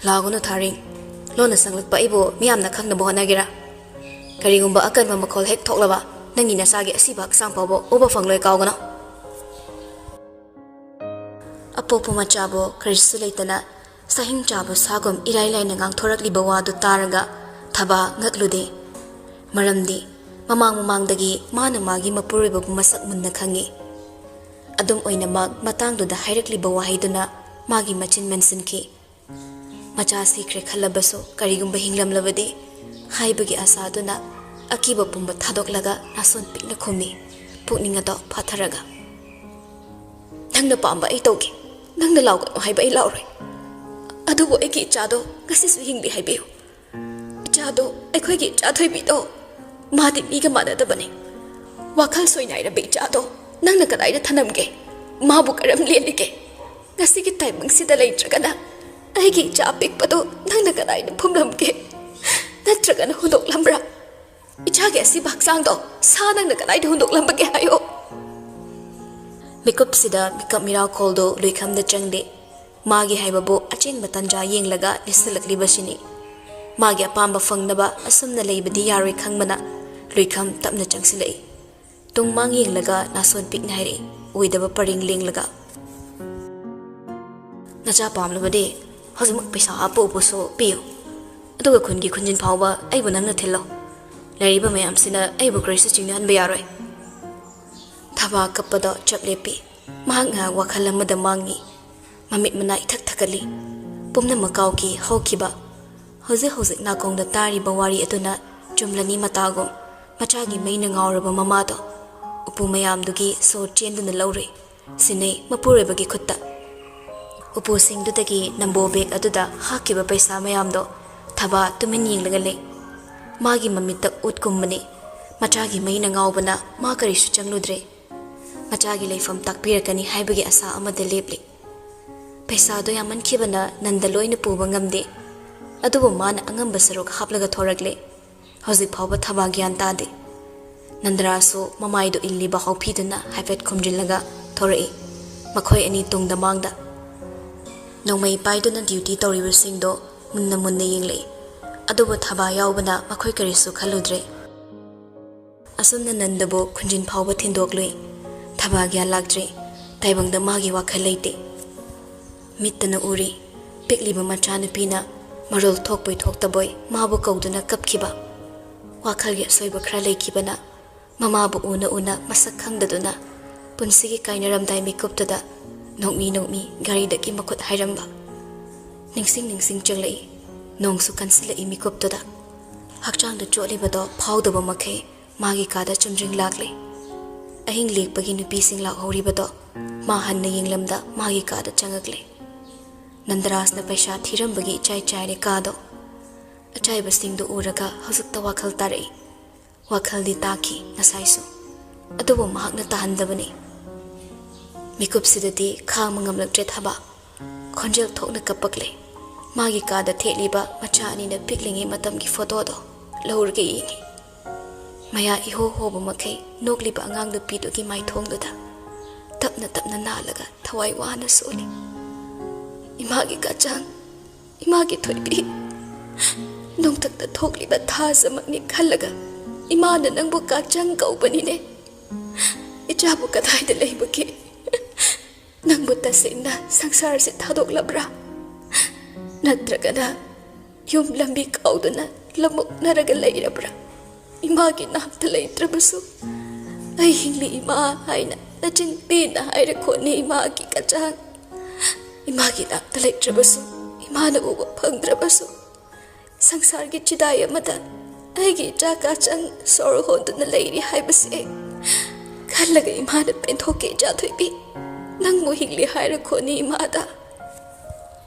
"ꯂꯥꯎꯒꯅꯨ ꯊꯥꯔꯤꯡ꯫ ꯂꯣꯟꯅ ꯆꯪꯂꯛꯄ ꯑꯩꯕꯨ ꯃꯤꯌꯥꯝꯅ ꯈꯪꯅꯕ ꯍꯣꯠꯅꯒꯦꯔꯥ?" ꯀꯔꯤꯒꯨꯝꯕ ꯑꯀꯟꯕ ꯃꯈꯣꯜ ꯍꯦꯛ ꯊꯣꯛꯂꯕ, ꯅꯪꯒꯤ ꯅꯆꯥꯒꯤ ꯑꯁꯤꯕ ꯍꯛꯆꯥꯡ ꯐꯥꯎꯕ ꯎꯕ ꯐꯪꯂꯣꯏ, ꯀꯥꯎꯒꯅꯨ꯫ ꯑꯄꯣꯛꯄ ꯃꯆꯥꯕꯨ ꯀꯔꯤꯁꯨ ꯂꯩꯇꯅ ꯁꯥꯍꯤꯡ ꯆꯥꯕ ꯁꯥꯒꯨꯝ ꯏꯔꯥꯏ ꯂꯥꯏꯅ ꯉꯥꯡꯊꯣꯔꯛꯂꯤꯕ ꯋꯥꯗꯨ ꯇꯥꯔꯒ ꯊꯕꯥ ꯉꯛꯂꯨꯗꯦ꯫ ꯃꯔꯝꯗꯤ ꯃꯃꯥꯡ ꯃꯃꯥꯡꯗꯒꯤ ꯃꯥꯅ ꯃꯥꯒꯤ ꯃꯄꯨꯔꯣꯏꯕꯕꯨ ꯃꯁꯛ ꯃꯨꯟꯅ ꯈꯪꯏ꯫ ꯑꯗꯨꯝ ꯑꯣꯏꯅꯃꯛ, ꯃꯇꯥꯡꯗꯨꯗ ꯍꯥꯏꯔꯛꯂꯤꯕ ꯋꯥꯍꯩꯗꯨꯅ ꯃꯥꯒꯤ ꯃꯆꯤꯟ ꯃꯦꯟꯁꯤꯟꯈꯤ꯫ ꯃꯆꯥ ꯁꯤꯈ꯭ꯔꯦ ꯈꯜꯂꯕꯁꯨ, ꯀꯔꯤꯒꯨꯝꯕ ꯍꯤꯡꯂꯝꯂꯕꯗꯤ ꯍꯥꯏꯕꯒꯤ ꯑꯁꯥꯗꯨꯅ ꯑꯀꯤꯕ ꯄꯨꯝꯕ ꯊꯥꯗꯣꯛꯂꯒ ꯅꯥꯁꯣꯟ ꯄꯤꯛꯅ ꯈꯨꯝꯃꯤ, ꯄꯨꯛꯅꯤꯡ ꯑꯗꯣ ꯐꯥꯊꯔꯒ꯫ "ꯅꯪꯅ ꯄꯥꯝꯕ ꯑꯩ ꯇꯧꯒꯦ꯫ ꯅꯪꯅ ꯂꯥꯎꯒꯅꯨ ꯍꯥꯏꯕ ꯑꯩ ꯂꯥꯎꯔꯣꯏ꯫ ꯑꯗꯨꯕꯨ ꯑꯩꯒꯤ ꯏꯆꯥꯗꯣ ꯉꯁꯤꯁꯨ ꯍꯤꯡꯂꯤ ꯍꯥꯏꯕꯤꯌꯨ꯫ ꯏꯆꯥꯗꯣ, ꯑꯩꯈꯣꯏꯒꯤ ꯏꯆꯥ ꯊꯣꯏꯕꯤꯗꯣ, ꯃꯥꯗꯤ ꯃꯤꯒ ꯃꯥꯟꯅꯗꯕꯅꯤ꯫ ꯋꯥꯈꯜ ꯁꯣꯏꯅꯥꯏꯔꯕ ꯏꯆꯥꯗꯣ ꯅꯪꯅ ꯀꯗꯥꯏꯗ ꯊꯅꯝꯒꯦ? ꯃꯥꯕꯨ ꯀꯔꯝ ꯂꯦꯜꯂꯤꯒꯦ? ꯉꯁꯤꯒꯤ ꯇꯥꯏꯕꯪꯁꯤꯗ ꯂꯩꯇ꯭ꯔꯒꯅ ꯑꯩꯒꯤ ꯏꯆꯥ ꯑꯄꯤꯛꯄꯗꯣ ꯅꯪꯅ ꯀꯗꯥꯏꯗ ꯐꯨꯝꯂꯝꯒꯦ? ꯅꯠꯇ꯭ꯔꯒꯅ ꯍꯨꯟꯗꯣꯛꯂꯝꯕ꯭ꯔꯥ? ꯏꯆꯥꯒꯤ ꯑꯁꯤꯕ ꯍꯛꯆꯥꯡꯗꯣ ꯁꯥ ꯅꯪꯅ ꯀꯗꯥꯏꯗ ꯍꯨꯟꯗꯣꯛꯂꯝꯕꯒꯦ ꯍꯥꯏꯌꯣ?" ꯃꯤꯀꯨꯞꯁꯤꯗ ꯃꯤꯀꯞ ꯃꯤꯔꯥꯎꯈꯣꯜꯗꯨ ꯂꯨꯏꯈꯝꯗ ꯆꯪꯂꯦ꯫ ꯃꯥꯒꯤ ꯍꯥꯏꯕꯕꯨ ꯑꯆꯦꯟꯕ ꯇꯟꯖꯥ ꯌꯦꯡꯂꯒ ꯂꯤꯠꯁꯤꯜꯂꯛꯂꯤꯕꯁꯤꯅꯤ꯫ ꯃꯥꯒꯤ ꯑꯄꯥꯝꯕ ꯐꯪꯅꯕ ꯑꯁꯨꯝꯅ ꯂꯩꯕꯗꯤ ꯌꯥꯔꯣꯏ ꯈꯪꯕꯅ ꯂꯨꯏꯈꯝ ꯇꯞꯅ ꯆꯪꯁꯤꯜꯂꯛꯏ꯫ ꯇꯨꯡ ꯃꯥꯡ ꯌꯦꯡꯂꯒ ꯅꯥꯁꯣꯟ ꯄꯤꯛꯅ ꯍꯥꯏꯔꯛꯏ, ꯑꯣꯏꯗꯕ ꯄꯔꯦꯡ ꯂꯦꯡꯂꯒ꯫ "ꯅꯆꯥ ꯄꯥꯝꯂꯕꯗꯤ ꯍꯧꯖꯤꯛꯃꯛ ꯄꯩꯁꯥ ꯍꯥꯞꯄ ꯎꯄꯨꯁꯨ ꯄꯤꯌꯨ꯫ ꯑꯗꯨꯒ ꯈꯨꯟꯒꯤ ꯈꯨꯟꯖꯤꯟ ꯐꯥꯎꯕ ꯑꯩꯕꯨ ꯅꯪꯅ ꯊꯤꯜꯂꯣ꯫ ꯂꯩꯔꯤꯕ ꯃꯌꯥꯝꯁꯤꯅ ꯑꯩꯕꯨ ꯀꯔꯤꯁꯨ ꯆꯤꯡꯅꯍꯟꯕ ꯌꯥꯔꯣꯏ꯫" ꯊꯕꯥ ꯀꯞꯄꯗꯣ ꯆꯞ ꯂꯦꯞꯄꯤ꯫ ꯃꯍꯥꯛ ꯉꯥꯏꯍꯥꯛ ꯋꯥꯈꯜ ꯑꯃꯗ ꯃꯥꯡꯉꯤ꯫ ꯃꯃꯤꯠ ꯃꯅꯥ ꯏꯊꯛ ꯊꯛꯀꯠꯂꯤ꯫ ꯄꯨꯝꯅꯃꯛ ꯀꯥꯎꯈꯤ ꯍꯧꯈꯤꯕ꯫ ꯍꯧꯖꯤꯛ ꯍꯧꯖꯤꯛ ꯅꯥꯀꯣꯡꯗ ꯇꯥꯔꯤꯕ ꯋꯥꯔꯤ ꯑꯗꯨꯅ ꯆꯨꯝꯂꯅꯤ ꯃꯇꯥꯒꯨꯝ꯫ ꯃꯆꯥꯒꯤ ꯃꯩꯅ ꯉꯥꯎꯔꯕ ꯃꯃꯥꯗꯣ ꯎꯄꯨ ꯃꯌꯥꯝꯗꯨꯒꯤ ꯁꯣꯔ ꯆꯦꯟꯗꯨꯅ ꯂꯧꯔꯨꯏ꯫ ꯁꯤꯟꯅꯩ ꯃꯄꯨꯔꯣꯏꯕꯒꯤ ꯈꯨꯠꯇ꯫ ꯎꯄꯨꯁꯤꯡꯗꯨꯗꯒꯤ ꯅꯝꯕꯣ ꯕꯦꯒ ꯑꯗꯨꯗ ꯍꯥꯞꯈꯤꯕ ꯄꯩꯁꯥ ꯃꯌꯥꯝꯗꯣ ꯊꯕꯥ ꯇꯨꯃꯤꯟ ꯌꯦꯡꯂꯒ ꯂꯩ꯫ ꯃꯥꯒꯤ ꯃꯃꯤꯠꯇ ꯎꯠ ꯀꯨꯝꯕꯅꯤ꯫ ꯃꯆꯥꯒꯤ ꯃꯩꯅ ꯉꯥꯎꯕꯅ ꯃꯥ ꯀꯔꯤꯁꯨ ꯆꯪꯂꯨꯗ꯭ꯔꯦ꯫ ꯃꯆꯥꯒꯤ ꯂꯩꯐꯝ ꯇꯥꯛꯄꯤꯔꯛꯀꯅꯤ ꯍꯥꯏꯕꯒꯤ ꯑꯁꯥ ꯑꯃꯗ ꯂꯦꯞꯂꯤ꯫ ꯄꯩꯁꯥꯗꯣ ꯌꯥꯝꯃꯟꯈꯤꯕꯅ ꯅꯟꯗ ꯂꯣꯏꯅ ꯄꯨꯕ ꯉꯝꯗꯦ꯫ ꯑꯗꯨꯕꯨ ꯃꯥꯅ ꯑꯉꯝꯕ ꯁꯔꯨꯛ ꯍꯥꯞꯂꯒ ꯊꯣꯔꯛꯂꯦ꯫ ꯍꯧꯖꯤꯛ ꯐꯥꯎꯕ ꯊꯕꯥ ꯒ꯭ꯌꯥꯟ ꯇꯥꯗꯦ꯫ ꯅꯟꯗꯔꯥꯁꯨ ꯃꯃꯥꯏꯗꯨ ꯏꯜꯂꯤꯕ ꯍꯥꯎꯐꯤꯗꯨꯅ ꯍꯥꯏꯐꯦꯠ ꯈꯨꯝꯖꯤꯜꯂꯒ ꯊꯣꯔꯛꯏ꯫ ꯃꯈꯣꯏ ꯑꯅꯤ ꯇꯨꯡꯗ ꯃꯥꯡꯗ꯫ ꯅꯣꯡꯃꯩ ꯄꯥꯏꯗꯨꯅ ꯗ꯭ꯌꯨꯇꯤ ꯇꯧꯔꯤꯕꯁꯤꯡꯗꯣ ꯃꯨꯟꯅ ꯃꯨꯟꯅ ꯌꯦꯡꯂꯛꯏ꯫ ꯑꯗꯨꯕꯨ ꯊꯕꯥ ꯌꯥꯎꯕꯅ ꯃꯈꯣꯏ ꯀꯔꯤꯁꯨ ꯈꯜꯂꯨꯗ꯭ꯔꯦ꯫ ꯑꯁꯨꯝꯅ ꯅꯟꯗꯕꯨ ꯈꯨꯟꯖꯤꯟ ꯐꯥꯎꯕ ꯊꯤꯟꯗꯣꯛꯂꯨꯏ꯫ ꯊꯕꯥ ꯒ꯭ꯌꯥꯟ ꯂꯥꯛꯇ꯭ꯔꯤ꯫ ꯇꯥꯏꯕꯪꯗ ꯃꯥꯒꯤ ꯋꯥꯈꯜ ꯂꯩꯇꯦ꯫ ꯃꯤꯠꯇꯅ ꯎꯔꯤ꯫ ꯄꯤꯛꯂꯤꯕ ꯃꯆꯥꯅꯨꯄꯤꯅ ꯃꯔꯣꯜ ꯊꯣꯛꯄꯣꯏ ꯊꯣꯛꯇꯕꯣꯏ ꯃꯥꯕꯨ ꯀꯧꯗꯨꯅ ꯀꯞꯈꯤꯕ꯫ ꯋꯥꯈꯜꯒꯤ ꯑꯁꯣꯏꯕ ꯈꯔ ꯂꯩꯈꯤꯕꯅ ꯃꯃꯥꯕꯨ ꯎꯅ ꯎꯅ ꯃꯁꯛ ꯈꯪꯗꯗꯨꯅ ꯄꯨꯟꯁꯤꯒꯤ ꯀꯥꯏꯅꯔꯝꯗꯥꯏ ꯃꯤꯀꯨꯞꯇꯨꯗ ꯅꯣꯛꯃꯤ ꯅꯣꯛꯃꯤ ꯒꯥꯔꯤꯗꯒꯤ ꯃꯈꯨꯠ ꯍꯥꯏꯔꯝꯕ꯫ ꯅꯤꯡꯁꯤꯡ ꯅꯤꯡꯁꯤꯡ ꯆꯪꯂꯛꯏ꯫ ꯅꯣꯡꯁꯨ ꯀꯟꯁꯤꯜꯂꯛꯏ ꯃꯤꯀꯨꯞꯇꯨꯗ꯫ ꯍꯛꯆꯥꯡꯗ ꯆꯣꯠꯂꯤꯕꯗꯣ ꯐꯥꯎꯗꯕ ꯃꯈꯩ ꯃꯥꯒꯤ ꯀꯥꯗ ꯆꯨꯝꯗ꯭ꯔꯤꯡ ꯂꯥꯛꯂꯦ꯫ ꯑꯍꯤꯡ ꯂꯦꯛꯄꯒꯤ ꯅꯨꯄꯤꯁꯤꯡ ꯂꯥꯛꯍꯧꯔꯤꯕꯗꯣ ꯃꯥ ꯍꯟꯅ ꯌꯦꯡꯂꯝꯗ ꯃꯥꯒꯤ ꯀꯥꯗ ꯆꯪꯉꯛꯂꯦ꯫ ꯅꯟꯗꯔꯥꯖꯅ ꯄꯩꯁꯥ ꯊꯤꯔꯝꯕꯒꯤ ꯏꯆꯥꯏ ꯆꯥꯏꯔꯦ ꯀꯥꯗꯣ꯫ ꯑꯆꯥꯏꯕꯁꯤꯡꯗꯨ ꯎꯔꯒ ꯍꯧꯖꯤꯛꯇ ꯋꯥꯈꯜ ꯇꯥꯔꯛꯏ꯫ ꯋꯥꯈꯜꯗꯤ ꯇꯥꯈꯤ ꯉꯁꯥꯏꯁꯨ, ꯑꯗꯨꯕꯨ ꯃꯍꯥꯛꯅ ꯇꯥꯍꯟꯗꯕꯅꯤ꯫ ꯃꯤꯀꯨꯞꯁꯤꯗꯗꯤ ꯈꯥꯡꯕ ꯉꯝꯂꯛꯇ꯭ꯔꯦ ꯊꯕꯥ꯫ ꯈꯣꯟꯖꯦꯜ ꯊꯣꯛꯅ ꯀꯞꯄꯛꯂꯦ꯫ ꯃꯥꯒꯤ ꯀꯥꯗ ꯊꯦꯠꯂꯤꯕ ꯃꯆꯥ ꯑꯅꯤꯅ ꯄꯤꯛꯂꯤꯉꯩ ꯃꯇꯝꯒꯤ ꯐꯣꯇꯣꯗꯣ ꯂꯧꯔꯒ ꯌꯦꯡꯉꯤ꯫ ꯃꯌꯥ ꯏꯍꯣ ꯍꯣꯕ ꯃꯈꯩ ꯅꯣꯛꯂꯤꯕ ꯑꯉꯥꯡ ꯅꯨꯄꯤꯗꯨꯒꯤ ꯃꯥꯏꯊꯣꯡꯗꯨꯗ ꯇꯞꯅ ꯇꯞꯅ ꯅꯥꯜꯂꯒ ꯊꯋꯥꯏ ꯋꯥꯅ ꯁꯣꯜꯂꯤ꯫ "ꯏꯃꯥꯒꯤ ꯀꯥꯆꯥꯡ, ꯏꯃꯥꯒꯤ ꯊꯣꯏꯕꯤ, ꯅꯣꯡꯊꯛꯇ ꯊꯣꯛꯂꯤꯕ ꯊꯥꯖꯃꯛꯅꯤ ꯈꯜꯂꯒ ꯏꯃꯥꯅ ꯅꯪꯕꯨ ꯀꯥꯆꯥꯡ ꯀꯧꯕꯅꯤꯅꯦ꯫ ꯏꯆꯥꯕꯨ ꯀꯗꯥꯏꯗ ꯂꯩꯕꯒꯦ? ꯅꯪꯕꯨ ꯇꯁꯦꯡꯅ ꯁꯪꯁꯥꯔꯁꯦ ꯊꯥꯗꯣꯛꯂꯕ꯭ꯔꯥ? ꯅꯠꯇ꯭ꯔꯒꯅ ꯌꯨꯝ ꯂꯝꯕꯤ ꯀꯥꯎꯗꯨꯅ ꯂꯝꯃꯣꯛꯅꯔꯒ ꯂꯩꯔꯕ꯭ꯔꯥ? ꯏꯃꯥꯒꯤ ꯅꯥꯛꯇ ꯂꯩꯇ꯭ꯔꯕꯁꯨ ꯑꯩ ꯍꯤꯡꯂꯤ ꯏꯃꯥ ꯍꯥꯏꯅ ꯅꯆꯤꯟ ꯄꯦꯟꯅ ꯍꯥꯏꯔꯈꯣꯅꯦ ꯏꯃꯥꯒꯤ ꯀꯆꯥꯡ꯫ ꯏꯃꯥꯒꯤ ꯅꯥꯛꯇ ꯂꯩꯇ꯭ꯔꯕꯁꯨ, ꯏꯃꯥꯅ ꯎꯕ ꯐꯪꯗ꯭ꯔꯕꯁꯨ, ꯁꯪꯁꯥꯔꯒꯤ ꯆꯤꯗꯥꯏ ꯑꯃꯗ ꯑꯩꯒꯤ ꯏꯆꯥ ꯀꯥꯆꯥꯡ ꯁꯣꯔ ꯍꯣꯟꯗꯨꯅ ꯂꯩꯔꯤ ꯍꯥꯏꯕꯁꯦ ꯈꯜꯂꯒ ꯏꯃꯥꯅ ꯄꯦꯟꯊꯣꯛꯀꯦ ꯏꯆꯥ ꯊꯣꯏꯕꯤ꯫ ꯅꯪꯕꯨ ꯍꯤꯡꯂꯤ ꯍꯥꯏꯔꯈꯣꯅꯦ ꯏꯃꯥꯗ꯫"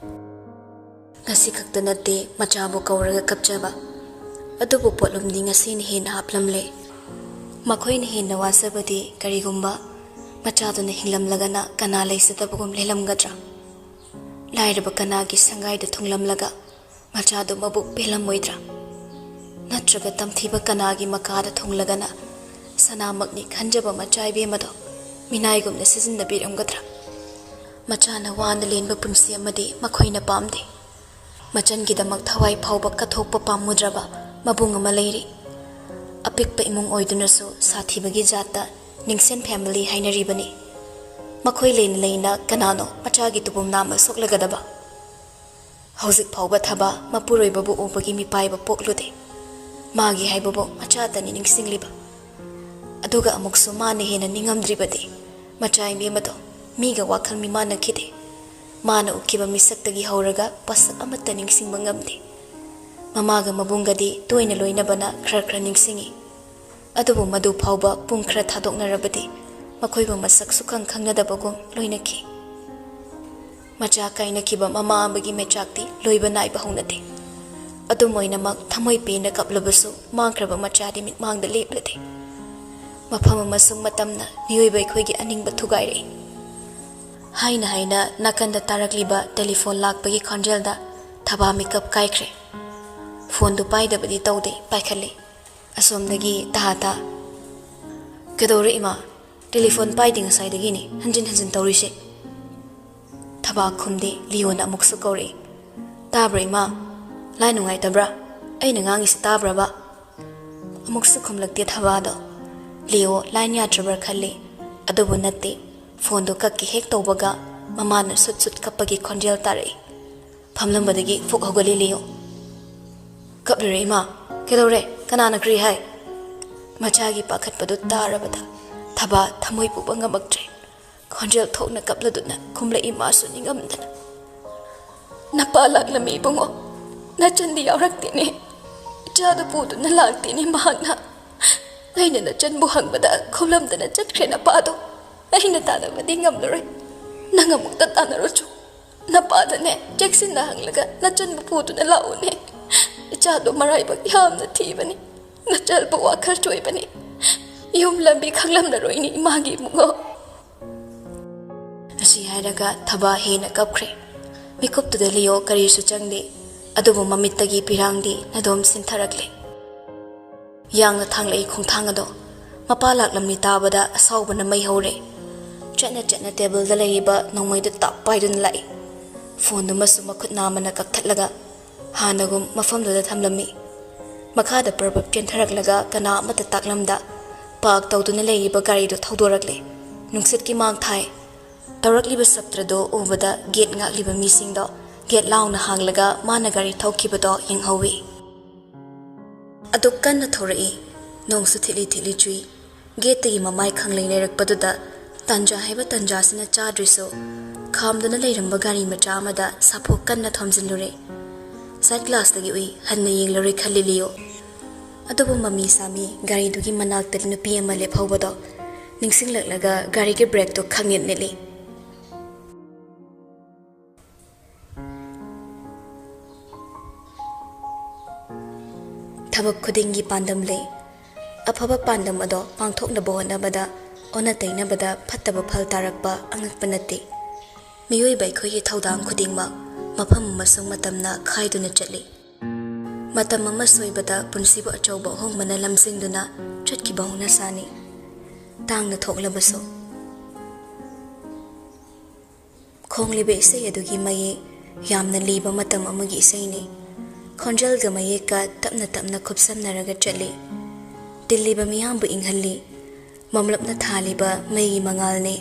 ꯉꯁꯤ ꯈꯛꯇ ꯅꯠꯇꯦ ꯃꯆꯥꯕꯨ ꯀꯧꯔꯒ ꯀꯞꯆꯕ, ꯑꯗꯨꯕꯨ ꯄꯣꯠꯂꯨꯝꯗꯤ ꯉꯁꯤꯅ ꯍꯦꯟꯅ ꯍꯥꯞꯂꯝꯂꯦ꯫ ꯃꯈꯣꯏꯅ ꯍꯦꯟꯅ ꯋꯥꯖꯕꯗꯤ ꯀꯔꯤꯒꯨꯝꯕ ꯃꯆꯥꯗꯨꯅ ꯍꯤꯡꯂꯝꯂꯒꯅ ꯀꯅꯥ ꯂꯩꯖꯗꯕꯒꯨꯝ ꯂꯦꯜꯂꯝꯒꯗ꯭ꯔꯥ? ꯂꯥꯏꯔꯕ ꯀꯅꯥꯒꯤ ꯁꯪꯒꯥꯏꯗ ꯊꯨꯡꯂꯝꯂꯒ ꯃꯆꯥꯗꯨ ꯃꯕꯨꯛ ꯄꯦꯜꯂꯝꯃꯣꯏꯗ꯭ꯔꯥ? ꯅꯠꯇ꯭ꯔꯒ ꯇꯝꯊꯤꯕ ꯀꯅꯥꯒꯤ ꯃꯀꯥꯗ ꯊꯨꯡꯂꯒꯅ ꯁꯅꯥꯃꯛꯅꯤ ꯈꯟꯖꯕ ꯃꯆꯥ ꯏꯕꯦꯝꯃꯗꯣ ꯃꯤꯅꯥꯏꯒꯨꯝꯅ ꯁꯤꯖꯤꯟꯅꯕꯤꯔꯝꯒꯗ꯭ꯔꯥ? ꯃꯆꯥꯅ ꯋꯥꯅ ꯂꯦꯟꯕ ꯄꯨꯟꯁꯤ ꯑꯃꯗꯤ ꯃꯈꯣꯏꯅ ꯄꯥꯝꯗꯦ꯫ ꯃꯆꯟꯒꯤꯗꯃꯛ ꯊꯋꯥꯏ ꯐꯥꯎꯕ ꯀꯠꯊꯣꯛꯄ ꯄꯥꯝꯃꯨꯗ꯭ꯔꯕ ꯃꯕꯨꯡ ꯑꯃ ꯂꯩꯔꯤ꯫ ꯑꯄꯤꯛꯄ ꯏꯃꯨꯡ ꯑꯣꯏꯗꯨꯅꯁꯨ ꯁꯥꯊꯤꯕꯒꯤ ꯖꯥꯠꯇ ꯅꯤꯡꯁꯦꯟ ꯐꯦꯃꯤꯂꯤ ꯍꯥꯏꯅꯔꯤꯕꯅꯤ꯫ ꯃꯈꯣꯏ ꯂꯩꯅ ꯂꯩꯅ ꯀꯅꯥꯅꯣ ꯃꯆꯥꯒꯤ ꯇꯨꯄꯨꯝ ꯅꯥꯝꯃ ꯁꯣꯛꯂꯒꯗꯕ? ꯍꯧꯖꯤꯛ ꯐꯥꯎꯕ ꯊꯕꯥ ꯃꯄꯨꯔꯣꯏꯕꯕꯨ ꯎꯕꯒꯤ ꯃꯤꯄꯥꯏꯕ ꯄꯣꯛꯂꯨꯗꯦ꯫ ꯃꯥꯒꯤ ꯍꯥꯏꯕꯕꯨ ꯃꯆꯥꯇꯅꯤ ꯅꯤꯡꯁꯤꯡꯂꯤꯕ꯫ ꯑꯗꯨꯒ ꯑꯃꯨꯛꯁꯨ ꯃꯥꯅ ꯍꯦꯟꯅ ꯅꯤꯡꯉꯝꯗ꯭ꯔꯤꯕꯗꯤ ꯃꯆꯥ ꯏꯕꯦꯝꯃꯗꯣ ꯃꯤꯒ ꯋꯥꯈꯜ ꯃꯤꯃꯥꯟꯅꯈꯤꯗꯦ꯫ ꯃꯥꯅ ꯎꯈꯤꯕ ꯃꯤꯁꯛꯇꯒꯤ ꯍꯧꯔꯒ ꯄꯣꯠꯁꯛ ꯑꯃꯠꯇ ꯅꯤꯡꯁꯤꯡꯕ ꯉꯝꯗꯦ꯫ ꯃꯃꯥꯒ ꯃꯕꯨꯡꯒꯗꯤ ꯇꯣꯏꯅ ꯂꯣꯏꯅꯕꯅ ꯈꯔ ꯈꯔ ꯅꯤꯡꯁꯤꯡꯏ꯫ ꯑꯗꯨꯕꯨ ꯃꯗꯨ ꯐꯥꯎꯕ ꯄꯨꯡ ꯈꯔ ꯊꯥꯗꯣꯛꯅꯔꯕꯗꯤ ꯃꯈꯣꯏꯕꯨ ꯃꯁꯛ ꯁꯨꯈꯪ ꯈꯪꯅꯗꯕꯒꯨꯝ ꯂꯣꯏꯅꯈꯤ꯫ ꯃꯆꯥ ꯀꯥꯏꯅꯈꯤꯕ ꯃꯃꯥ ꯑꯃꯒꯤ ꯃꯩꯆꯥꯛꯇꯤ ꯂꯣꯏꯕ ꯅꯥꯏꯕ ꯍꯧꯅꯗꯦ꯫ ꯑꯗꯨꯝ ꯑꯣꯏꯅꯃꯛ ꯊꯃꯣꯏ ꯄꯦꯟꯅ ꯀꯞꯂꯕꯁꯨ ꯃꯥꯡꯈ꯭ꯔꯕ ꯃꯆꯥꯗꯤ ꯃꯤꯠꯃꯥꯡꯗ ꯂꯦꯞꯂꯗꯦ꯫ ꯃꯐꯝ ꯑꯃꯁꯨꯡ ꯃꯇꯝꯅ ꯃꯤꯑꯣꯏꯕ ꯑꯩꯈꯣꯏꯒꯤ ꯑꯅꯤꯡꯕ ꯊꯨꯒꯥꯏꯔꯛꯏ꯫ ꯍꯥꯏꯅ ꯍꯥꯏꯅ ꯅꯥꯀꯟꯗ ꯇꯥꯔꯛꯂꯤꯕ ꯇꯦꯂꯤꯐꯣꯟ ꯂꯥꯛꯄꯒꯤ ꯈꯣꯟꯖꯦꯜꯗ ꯊꯕꯥ ꯃꯤꯀꯞ ꯀꯥꯏꯈ꯭ꯔꯦ꯫ ꯐꯣꯟꯗꯨ ꯄꯥꯏꯗꯕꯗꯤ ꯇꯧꯗꯦ, ꯄꯥꯏꯈꯠꯂꯤ꯫ ꯑꯁꯣꯝꯗꯒꯤ ꯇꯥ ꯇꯥ, "ꯀꯩꯗꯧꯔꯦ ꯏꯃꯥ? ꯇꯦꯂꯤꯐꯣꯟ ꯄꯥꯏꯗꯦ ꯉꯁꯥꯏꯗꯒꯤꯅꯤ, ꯍꯟꯖꯤꯟ ꯍꯟꯖꯤꯟ ꯇꯧꯔꯤꯁꯦ?" ꯊꯕꯥ ꯈꯨꯝꯗꯦ꯫ ꯂꯤꯌꯣꯅ ꯑꯃꯨꯛꯁꯨ ꯀꯧꯔꯛꯏ, "ꯇꯥꯕ꯭ꯔꯥ ꯏꯃꯥ? ꯂꯥꯏ ꯅꯨꯡꯉꯥꯏꯇꯕ꯭ꯔꯥ? ꯑꯩꯅ ꯉꯥꯡꯉꯤꯁꯤ ꯇꯥꯕ꯭ꯔꯕ?" ꯑꯃꯨꯛꯁꯨ ꯈꯨꯝꯂꯛꯇꯦ ꯊꯕꯥꯗꯣ꯫ ꯂꯤꯌꯣ ꯂꯥꯏꯟ ꯌꯥꯗ꯭ꯔꯕ꯭ꯔꯥ ꯈꯜꯂꯤ, ꯑꯗꯨꯕꯨ ꯅꯠꯇꯦ꯫ ꯐꯣꯟꯗꯣ ꯀꯛꯀꯦ ꯍꯦꯛ ꯇꯧꯕꯒ ꯃꯃꯥꯅ ꯁꯨꯠ ꯁꯨꯠ ꯀꯞꯄꯒꯤ ꯈꯣꯟꯖꯦꯜ ꯇꯥꯔꯛꯏ꯫ ꯐꯝꯂꯝꯕꯗꯒꯤ ꯐꯨꯛ ꯍꯧꯒꯠꯂꯤ ꯂꯤꯌꯣ꯫ "ꯀꯞꯂꯤꯔꯦ ꯏꯃꯥ? ꯀꯩꯗꯧꯔꯦ? ꯀꯅꯥꯅ ꯀꯔꯤ ꯍꯥꯏ?" ꯃꯆꯥꯒꯤ ꯄꯥꯈꯠꯄꯗꯨ ꯇꯥꯔꯕꯗ ꯊꯕꯥ ꯊꯃꯣꯏ ꯄꯨꯕ ꯉꯝꯃꯛꯇ꯭ꯔꯦ꯫ ꯈꯣꯟꯖꯦꯜ ꯊꯣꯛꯅ ꯀꯞꯂꯗꯨꯅ ꯈꯨꯝꯂꯛꯏ ꯃꯥꯁꯨ ꯅꯤꯡꯉꯝꯗꯅ꯫ "ꯅꯄꯥ ꯂꯥꯛꯂꯝꯃꯤ ꯏꯕꯨꯡꯉꯣ꯫ ꯅꯆꯟꯗꯤ ꯌꯥꯎꯔꯛꯇꯦꯅꯦ꯫ ꯏꯆꯥꯗꯨ ꯄꯨꯗꯨꯅ ꯂꯥꯛꯇꯦꯅꯦ ꯃꯍꯥꯛꯅ꯫ ꯑꯩꯅ ꯅꯆꯟꯕꯨ ꯍꯪꯕꯗ ꯈꯨꯝꯂꯝꯗꯅ ꯆꯠꯈ꯭ꯔꯦ ꯅꯄꯥꯗꯣ꯫ ꯑꯩꯅ ꯇꯥꯟꯅꯕꯗꯤ ꯉꯝꯂꯔꯣꯏ꯫ ꯅꯪ ꯑꯃꯨꯛꯇ ꯇꯥꯟꯅꯔꯨꯆꯣ꯫ ꯅꯄꯥꯗꯅꯦ ꯆꯦꯛꯁꯤꯟꯅ ꯍꯪꯂꯒ ꯅꯆꯟꯕꯨ ꯄꯨꯗꯨꯅ ꯂꯥꯛꯎꯅꯦ꯫ ꯏꯆꯥꯗꯣ ꯃꯔꯥꯏꯕꯛ ꯌꯥꯝꯅ ꯊꯤꯕꯅꯤ꯫ ꯅꯆꯟꯕꯨ ꯋꯥꯈꯜ ꯆꯣꯏꯕꯅꯤ꯫ ꯌꯨꯝ ꯂꯝꯕꯤ ꯈꯪꯂꯝꯂꯔꯣꯏꯅꯦ ꯏꯃꯥꯒꯤ ꯏꯕꯨꯡꯉꯣ꯫" ꯑꯁꯤ ꯍꯥꯏꯔꯒ ꯊꯕꯥ ꯍꯦꯟꯅ ꯀꯞꯈ꯭ꯔꯦ꯫ ꯃꯤꯀꯨꯞꯇꯨꯗ ꯂꯤꯌꯣ ꯀꯔꯤꯁꯨ ꯆꯪꯗꯦ, ꯑꯗꯨꯕꯨ ꯃꯃꯤꯠꯇꯒꯤ ꯄꯤꯔꯥꯡꯗꯤ ꯅꯥꯗꯣꯝ ꯁꯤꯟꯊꯔꯛꯂꯦ꯫ ꯌꯥꯡꯅ ꯊꯥꯡꯂꯛꯏ ꯈꯣꯡꯊꯥꯡ ꯑꯗꯣ꯫ ꯃꯄꯥ ꯂꯥꯛꯂꯝꯃꯤ ꯇꯥꯕꯗ ꯑꯁꯥꯎꯕꯅ ꯃꯩ ꯍꯧꯔꯦ꯫ ꯆꯠꯅ ꯆꯠꯅ ꯇꯦꯕꯜꯗ ꯂꯩꯔꯤꯕ ꯅꯣꯡꯃꯩꯗꯨ ꯇꯥꯞ ꯄꯥꯏꯗꯨꯅ ꯂꯥꯛꯏ꯫ ꯐꯣꯟꯗꯨꯃꯁꯨ ꯃꯈꯨꯠ ꯅꯥꯝꯃꯅ ꯀꯛꯊꯠꯂꯒ ꯍꯥꯟꯅꯒꯨꯝ ꯃꯐꯝꯗꯨꯗ ꯊꯝꯂꯝꯃꯤ꯫ ꯃꯈꯥꯗ ꯄ꯭ꯔꯞ ꯄ꯭ꯔꯞ ꯆꯦꯟꯊꯔꯛꯂꯒ ꯀꯅꯥ ꯑꯃꯠꯇ ꯇꯥꯛꯂꯝꯗ ꯄꯥꯔꯛ ꯇꯧꯗꯨꯅ ꯂꯩꯔꯤꯕ ꯒꯥꯔꯤꯗꯨ ꯊꯧꯗꯣꯔꯛꯂꯦ꯫ ꯅꯨꯡꯁꯤꯠꯀꯤ ꯃꯥꯡ ꯊꯥꯏ꯫ ꯇꯧꯔꯛꯂꯤꯕ ꯁꯞꯇ꯭ꯔꯗꯨ ꯎꯕꯗ ꯒꯦꯠ ꯉꯥꯛꯂꯤꯕ ꯃꯤꯁꯤꯡꯗꯣ ꯒꯦꯠ ꯂꯥꯎꯅ ꯍꯥꯡꯂꯒ ꯃꯥꯅ ꯒꯥꯔꯤ ꯊꯧꯈꯤꯕꯗꯣ ꯌꯦꯡꯍꯧꯏ꯫ ꯑꯗꯨꯛ ꯀꯟꯅ ꯊꯧꯔꯛꯏ꯫ ꯅꯣꯡꯁꯨ ꯊꯤꯠꯂꯤ ꯊꯤꯠꯂꯤ ꯆꯨꯏ꯫ ꯒꯦꯠꯇꯒꯤ ꯃꯃꯥꯏ ꯈꯪꯂꯩ ꯂꯩꯔꯛꯄꯗꯨꯗ ꯇꯥꯟꯖꯥ ꯍꯥꯏꯕ ꯇꯥꯟꯖꯥꯁꯤꯅ ꯆꯥꯗ꯭ꯔꯤꯁꯨ ꯈꯥꯝꯗꯨꯅ ꯂꯩꯔꯝꯕ ꯒꯥꯔꯤ ꯃꯆꯥ ꯑꯃꯗ ꯁꯥꯐꯣꯛ ꯀꯟꯅ ꯊꯣꯝꯖꯤꯜꯂꯨꯔꯦ꯫ ꯁꯥꯏꯠ ꯒ꯭ꯂꯥꯁꯇꯒꯤ ꯎꯏ, ꯍꯟꯅ ꯌꯦꯡꯂꯔꯣꯏ ꯈꯜꯂꯤ ꯂꯤꯌꯣ꯫ ꯑꯗꯨꯕꯨ ꯃꯃꯤ ꯁꯥꯃꯤ ꯒꯥꯔꯤꯗꯨꯒꯤ ꯃꯅꯥꯛꯇ ꯅꯨꯄꯤ ꯑꯃ ꯂꯦꯞꯍꯧꯕꯗꯣ ꯅꯤꯡꯁꯤꯡꯂꯛꯂꯒ ꯒꯥꯔꯤꯒꯤ ꯕ꯭ꯔꯦꯛꯇꯣ ꯈꯪꯅꯤꯠ ꯅꯤꯠꯂꯤ꯫ ꯊꯕꯛ ꯈꯨꯗꯤꯡꯒꯤ ꯄꯥꯟꯗꯝ ꯂꯩ꯫ ꯑꯐꯕ ꯄꯥꯟꯗꯝ ꯑꯗꯣ ꯄꯥꯡꯊꯣꯛꯅꯕ ꯍꯣꯠꯅꯕꯗ ꯑꯣꯟꯅ ꯇꯩꯅꯕꯗ ꯐꯠꯇꯕ ꯐꯜ ꯇꯥꯔꯛꯄ ꯑꯉꯛꯄ ꯅꯠꯇꯦ꯫ ꯃꯤꯑꯣꯏꯕ ꯑꯩꯈꯣꯏꯒꯤ ꯊꯧꯗꯥꯡ ꯈꯨꯗꯤꯡꯃꯛ ꯃꯐꯝ ꯑꯃꯁꯨꯡ ꯃꯇꯝꯅ ꯈꯥꯏꯗꯨꯅ ꯆꯠꯂꯤ꯫ ꯃꯇꯝ ꯑꯃ ꯁꯣꯏꯕꯗ ꯄꯨꯟꯁꯤꯕꯨ ꯑꯆꯧꯕ ꯑꯍꯣꯡꯕꯅ ꯂꯝꯖꯤꯡꯗꯨꯅ ꯆꯠꯈꯤꯕ ꯍꯧꯅꯁꯥꯅꯤ꯫ ꯇꯥꯡꯅ ꯊꯣꯛꯂꯕꯁꯨ꯫ ꯈꯣꯡꯂꯤꯕ ꯏꯁꯩ ꯑꯗꯨꯒꯤ ꯃꯌꯦꯛ ꯌꯥꯝꯅ ꯂꯤꯕ ꯃꯇꯝ ꯑꯃꯒꯤ ꯏꯁꯩꯅꯤ꯫ ꯈꯣꯟꯖꯦꯜꯒ ꯃꯌꯦꯛꯀ ꯇꯞꯅ ꯇꯞꯅ ꯈꯨꯞꯁꯝꯅꯔꯒ ꯆꯠꯂꯤ꯫ ꯇꯤꯜꯂꯤꯕ ꯃꯤꯌꯥꯝꯕꯨ ꯏꯪꯍꯜꯂꯤ꯫ ꯃꯝꯂꯞꯅ ꯊꯥꯜꯂꯤꯕ ꯃꯩꯒꯤ ꯃꯉꯥꯜꯅꯤ꯫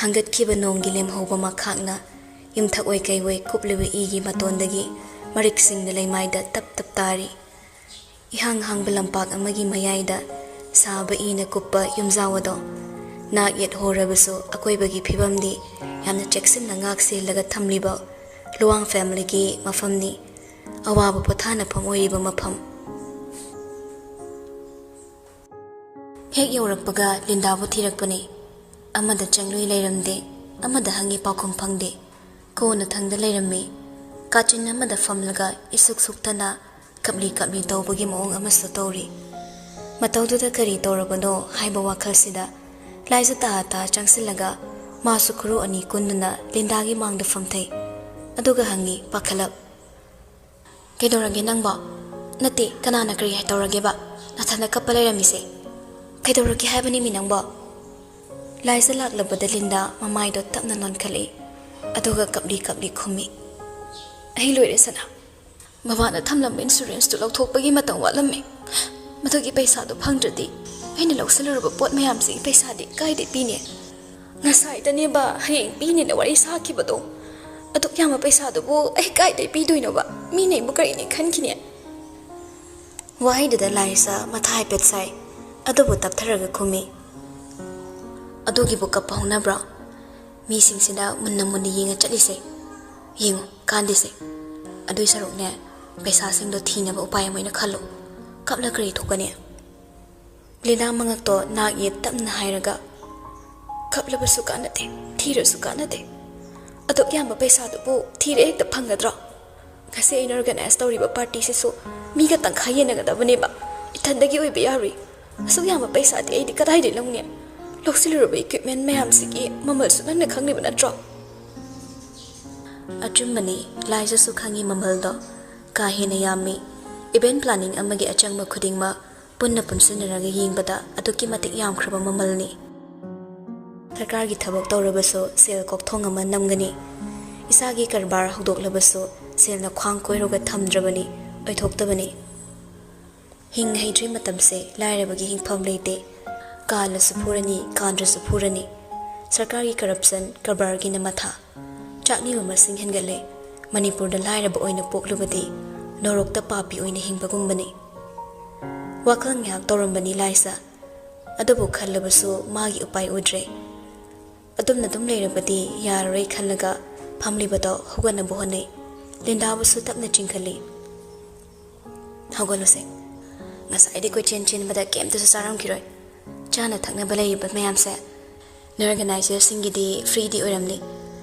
ꯍꯪꯒꯠꯈꯤꯕ ꯅꯣꯡꯒꯤ ꯂꯦꯝꯍꯧꯕ ꯃꯈꯥꯛꯅ ꯌꯨꯝꯊꯛ ꯑꯣꯏ ꯀꯩ ꯑꯣꯏ ꯀꯨꯞꯂꯤꯕ ꯏꯒꯤ ꯃꯇꯣꯟꯗꯒꯤ ꯃꯔꯤꯛꯁꯤꯡꯅ ꯂꯩꯃꯥꯏꯗ ꯇꯞ ꯇꯞ ꯇꯥꯔꯤ꯫ ꯏꯍꯥꯡ ꯍꯥꯡꯕ ꯂꯝꯄꯥꯛ ꯑꯃꯒꯤ ꯃꯌꯥꯏꯗ ꯁꯥꯕ ꯏꯅ ꯀꯨꯞꯄ ꯌꯨꯝꯖꯥꯎ ꯑꯗꯣ ꯅꯥꯛ ꯌꯦꯠ ꯍꯣꯔꯕꯁꯨ ꯑꯀꯣꯏꯕꯒꯤ ꯐꯤꯕꯝꯗꯤ ꯌꯥꯝꯅ ꯆꯦꯛꯁꯤꯟꯅ ꯉꯥꯛ ꯁꯦꯜꯂꯒ ꯊꯝꯂꯤꯕ ꯂꯨꯋꯥꯡ ꯐꯦꯃꯤꯂꯤꯒꯤ ꯃꯐꯝꯅꯤ꯫ ꯑꯋꯥꯕ ꯄꯣꯊꯥꯅꯐꯝ ꯑꯣꯏꯔꯤꯕ ꯃꯐꯝ꯫ ꯍꯦꯛ ꯌꯧꯔꯛꯄꯒ ꯂꯤꯟꯗꯥꯕꯨ ꯊꯤꯔꯛꯄꯅꯤ꯫ ꯑꯃꯗ ꯆꯪꯂꯨꯏ ꯂꯩꯔꯝꯗꯦ, ꯑꯃꯗ ꯍꯪꯉꯤ ꯄꯥꯎꯈꯨꯝ ꯐꯪꯗꯦ꯫ ꯀꯣꯟꯅ ꯊꯪꯗ ꯂꯩꯔꯝꯃꯤ꯫ ꯀꯥꯆꯤꯟ ꯑꯃꯗ ꯐꯝꯂꯒ ꯏꯁꯨꯛ ꯁꯨꯛꯇꯅ ꯀꯞꯂꯤ ꯀꯞꯂꯤ ꯇꯧꯕꯒꯤ ꯃꯑꯣꯡ ꯑꯃꯁꯨ ꯇꯧꯔꯤ꯫ ꯃꯇꯧꯗꯨꯗ ꯀꯔꯤ ꯇꯧꯔꯕꯅꯣ ꯍꯥꯏꯕ ꯋꯥꯈꯜꯁꯤꯗ ꯂꯥꯏꯖ ꯇꯥ ꯇꯥ ꯆꯪꯁꯤꯜꯂꯒ ꯃꯥꯁꯨ ꯈꯨꯔꯨ ꯑꯅꯤ ꯀꯨꯟꯗꯨꯅ ꯂꯤꯟꯗꯥꯒꯤ ꯃꯥꯡꯗ ꯐꯝꯊꯩ꯫ ꯑꯗꯨꯒ ꯍꯪꯉꯤ ꯄꯥꯈꯠꯂꯞ, "ꯀꯩꯗꯧꯔꯒꯦ ꯅꯪꯕꯣ?" "ꯅꯠꯇꯦ, ꯀꯅꯥꯅ ꯀꯔꯤ ꯍꯥꯏ ꯇꯧꯔꯒꯦꯕ? ꯅꯊꯟꯗ ꯀꯞꯄ ꯂꯩꯔꯝꯃꯤꯁꯦ꯫ ꯀꯩꯗꯧꯔꯒꯦ ꯍꯥꯏꯕꯅꯤꯃꯤ ꯅꯪꯕꯣ?" ꯂꯥꯏꯖ ꯂꯥꯛꯂꯕꯗ ꯂꯤꯟꯗꯥ ꯃꯃꯥꯏꯗꯣ ꯇꯞꯅ ꯅꯣꯟꯈꯠꯂꯛꯏ꯫ ꯑꯗꯨꯒ ꯀꯞꯂꯤ ꯀꯞꯂꯤ ꯈꯨꯝꯃꯤ, "ꯑꯩ ꯂꯣꯏꯔꯦ ꯁꯅꯥ꯫ ꯕꯕꯥꯅ ꯊꯝꯂꯝꯕ insurance ꯇꯨ ꯂꯧꯊꯣꯛꯄꯒꯤ ꯃꯇꯝ ꯋꯥꯠꯂꯝꯃꯦ꯫ ꯃꯗꯨꯒꯤ ꯄꯩꯁꯥꯗꯨ ꯐꯪꯗ꯭ꯔꯗꯤ ꯑꯩꯅ ꯂꯧꯁꯤꯜꯂꯨꯔꯕ ꯄꯣꯠ ꯃꯌꯥꯝꯁꯤꯒꯤ ꯄꯩꯁꯥꯗꯤ ꯀꯥꯏꯗꯩ ꯄꯤꯅꯤ? ꯉꯁꯥꯏꯗꯅꯦꯕ ꯍꯌꯦꯡ ꯄꯤꯅꯦꯅ ꯋꯥꯔꯤ ꯁꯥꯈꯤꯕꯗꯣ꯫ ꯑꯗꯨꯛ ꯌꯥꯝꯕ ꯄꯩꯁꯥꯗꯨꯕꯨ ꯑꯩ ꯀꯥꯏꯗꯩ ꯄꯤꯗꯣꯏꯅꯣꯕ? ꯃꯤꯅ ꯑꯩꯕꯨ ꯀꯔꯤꯅꯦ ꯈꯟꯈꯤꯅꯤ?" ꯋꯥꯍꯩꯗꯨꯗ ꯂꯥꯏꯁꯥ ꯃꯊꯥ ꯍꯥꯏꯐꯦꯠ ꯁꯥꯏ, ꯑꯗꯨꯕꯨ ꯇꯞꯊꯔꯒ ꯈꯨꯝꯃꯤ, "ꯑꯗꯨꯒꯤꯕꯨ ꯀꯞꯄ ꯍꯧꯅꯕ꯭ꯔꯣ? ꯃꯤꯁꯤꯡꯁꯤꯅ ꯃꯨꯟꯅ ꯃꯨꯟꯅ ꯌꯦꯡꯉ ꯆꯠꯂꯤꯁꯦ꯫ ꯌꯦꯡꯉꯨ, ꯀꯥꯟꯗꯦꯁꯦ꯫ ꯑꯗꯨꯏ ꯁꯔꯨꯛꯅꯦ, ꯄꯩꯁꯥꯁꯤꯡꯗꯣ ꯊꯤꯅꯕ ꯎꯄꯥꯏ ꯑꯃ ꯑꯣꯏꯅ ꯈꯜꯂꯨ꯫ ꯀꯞꯂ ꯀꯔꯤ ꯊꯣꯛꯀꯅꯤ?" ꯂꯤꯅꯥ ꯃꯉꯛꯇꯣ ꯅꯥꯛ ꯌꯦꯠ ꯇꯞꯅ ꯍꯥꯏꯔꯒ, "ꯀꯞꯂꯕꯁꯨ ꯀꯥꯟꯅꯗꯦ, ꯊꯤꯔꯁꯨ ꯀꯥꯟꯅꯗꯦ꯫ ꯑꯗꯨꯛ ꯌꯥꯝꯕ ꯄꯩꯁꯥꯗꯨꯕꯨ ꯊꯤꯔ ꯍꯦꯛꯇ ꯐꯪꯒꯗ꯭ꯔꯣ? ꯉꯁꯤ ꯑꯩꯅ organize ꯇꯧꯔꯤꯕ party ꯁꯤꯁꯨ ꯃꯤꯒ ꯇꯪꯈꯥꯏ ꯌꯦꯟꯅꯒꯗꯕꯅꯦꯕ꯫ ꯏꯊꯟꯗꯒꯤ ꯑꯣꯏꯕ ꯌꯥꯔꯨꯏ꯫ ꯑꯁꯨꯛ ꯌꯥꯝꯕ ꯄꯩꯁꯥꯗꯤ ꯑꯩꯗꯤ ꯀꯗꯥꯏꯗꯒꯤ ꯂꯧꯅꯤ? ꯂꯧꯁꯤꯜꯂꯨꯔꯕ equipment ꯃꯌꯥꯝꯁꯤꯒꯤ ꯃꯃꯜꯁꯨ ꯅꯪꯅ ꯈꯪꯂꯤꯕ ꯅꯠꯇ꯭ꯔꯣ?" ꯑꯆꯨꯝꯕꯅꯤ, ꯂꯥꯏꯖꯁꯨ ꯈꯪꯉꯤ ꯃꯃꯜꯗꯣ꯫ ꯀꯥ ꯍꯦꯟꯅ ꯌꯥꯝꯃꯤ꯫ Event planning ꯑꯃꯒꯤ ꯑꯆꯪꯕ ꯈꯨꯗꯤꯡꯃꯛ ꯄꯨꯟꯅ ꯄꯨꯟꯁꯤꯟꯅꯔꯒ ꯌꯦꯡꯕꯗ ꯑꯗꯨꯛꯀꯤ ꯃꯇꯤꯛ ꯌꯥꯝꯈ꯭ꯔꯕ ꯃꯃꯜꯅꯤ꯫ ꯁꯔꯀꯥꯔꯒꯤ ꯊꯕꯛ ꯇꯧꯔꯕꯁꯨ ꯁꯦꯜ ꯀꯣꯛꯊꯣꯡ ꯑꯃ ꯅꯝꯒꯅꯤ꯫ ꯏꯁꯥꯒꯤ ꯀꯔꯕꯥꯔ ꯍꯧꯗꯣꯛꯂꯕꯁꯨ ꯁꯦꯜꯅ ꯈ꯭ꯋꯥꯡ ꯀꯣꯏꯔꯒ ꯊꯝꯗ꯭ꯔꯕꯅꯤ, ꯑꯣꯏꯊꯣꯛꯇꯕꯅꯤ꯫ ꯍꯤꯡ ꯍꯩꯗ꯭ꯔꯤ ꯃꯇꯝꯁꯦ ꯂꯥꯏꯔꯕꯒꯤ ꯍꯤꯡꯐꯝ ꯂꯩꯇꯦ꯫ ꯀꯥꯜꯂꯁꯨ ꯐꯨꯔꯅꯤ, ꯀꯥꯟꯗ꯭ꯔꯁꯨ ꯐꯨꯔꯅꯤ꯫ ꯁꯔꯀꯥꯔꯒꯤ corruption, ꯀꯔꯕꯥꯔꯒꯤꯅ ꯃꯊꯥ꯫ ꯆꯥꯛꯅꯤꯕ ꯃꯁꯤꯡ ꯍꯦꯟꯒꯠꯂꯦ꯫ ꯃꯅꯤꯄꯨꯔꯗ ꯂꯥꯏꯔꯕ ꯑꯣꯏꯅ ꯄꯣꯛꯂꯨꯕꯗꯤ ꯅꯣꯔꯣꯛꯇ ꯄꯥꯄꯤ ꯑꯣꯏꯅ ꯍꯤꯡꯕꯒꯨꯝꯕꯅꯤ꯫ ꯋꯥꯈꯜ ꯉꯥꯏꯍꯥꯛ ꯇꯧꯔꯝꯕꯅꯤ ꯂꯥꯏꯁꯥ꯫ ꯑꯗꯨꯕꯨ ꯈꯜꯂꯕꯁꯨ ꯃꯥꯒꯤ ꯎꯄꯥꯏ ꯎꯗ꯭ꯔꯦ꯫ ꯑꯗꯨꯝꯅ ꯑꯗꯨꯝ ꯂꯩꯔꯕꯗꯤ ꯌꯥꯔꯔꯣꯏ ꯈꯜꯂꯒ ꯐꯝꯂꯤꯕꯗꯣ ꯍꯧꯒꯠꯅꯕ ꯍꯣꯠꯅꯩ꯫ ꯂꯤꯟꯗꯥꯕꯨꯁꯨ ꯇꯞꯅ ꯆꯤꯡꯈꯠꯂꯤ꯫ "ꯍꯧꯒꯠꯂꯨꯁꯦ꯫ ꯉꯁꯥꯏꯗꯤ ꯀꯣꯏꯆꯦꯟ ꯆꯦꯟꯕꯗ ꯀꯩꯝꯇꯁꯨ ꯆꯥꯔꯝꯈꯤꯔꯣꯏ꯫ ꯆꯥꯅ ꯊꯛꯅꯕ ꯂꯩꯔꯤꯕ ꯃꯌꯥꯝꯁꯦ ꯅꯣꯏ organizerꯁꯤꯡꯒꯤꯗꯤ freeꯗꯤ ꯑꯣꯏꯔꯝꯅꯤ꯫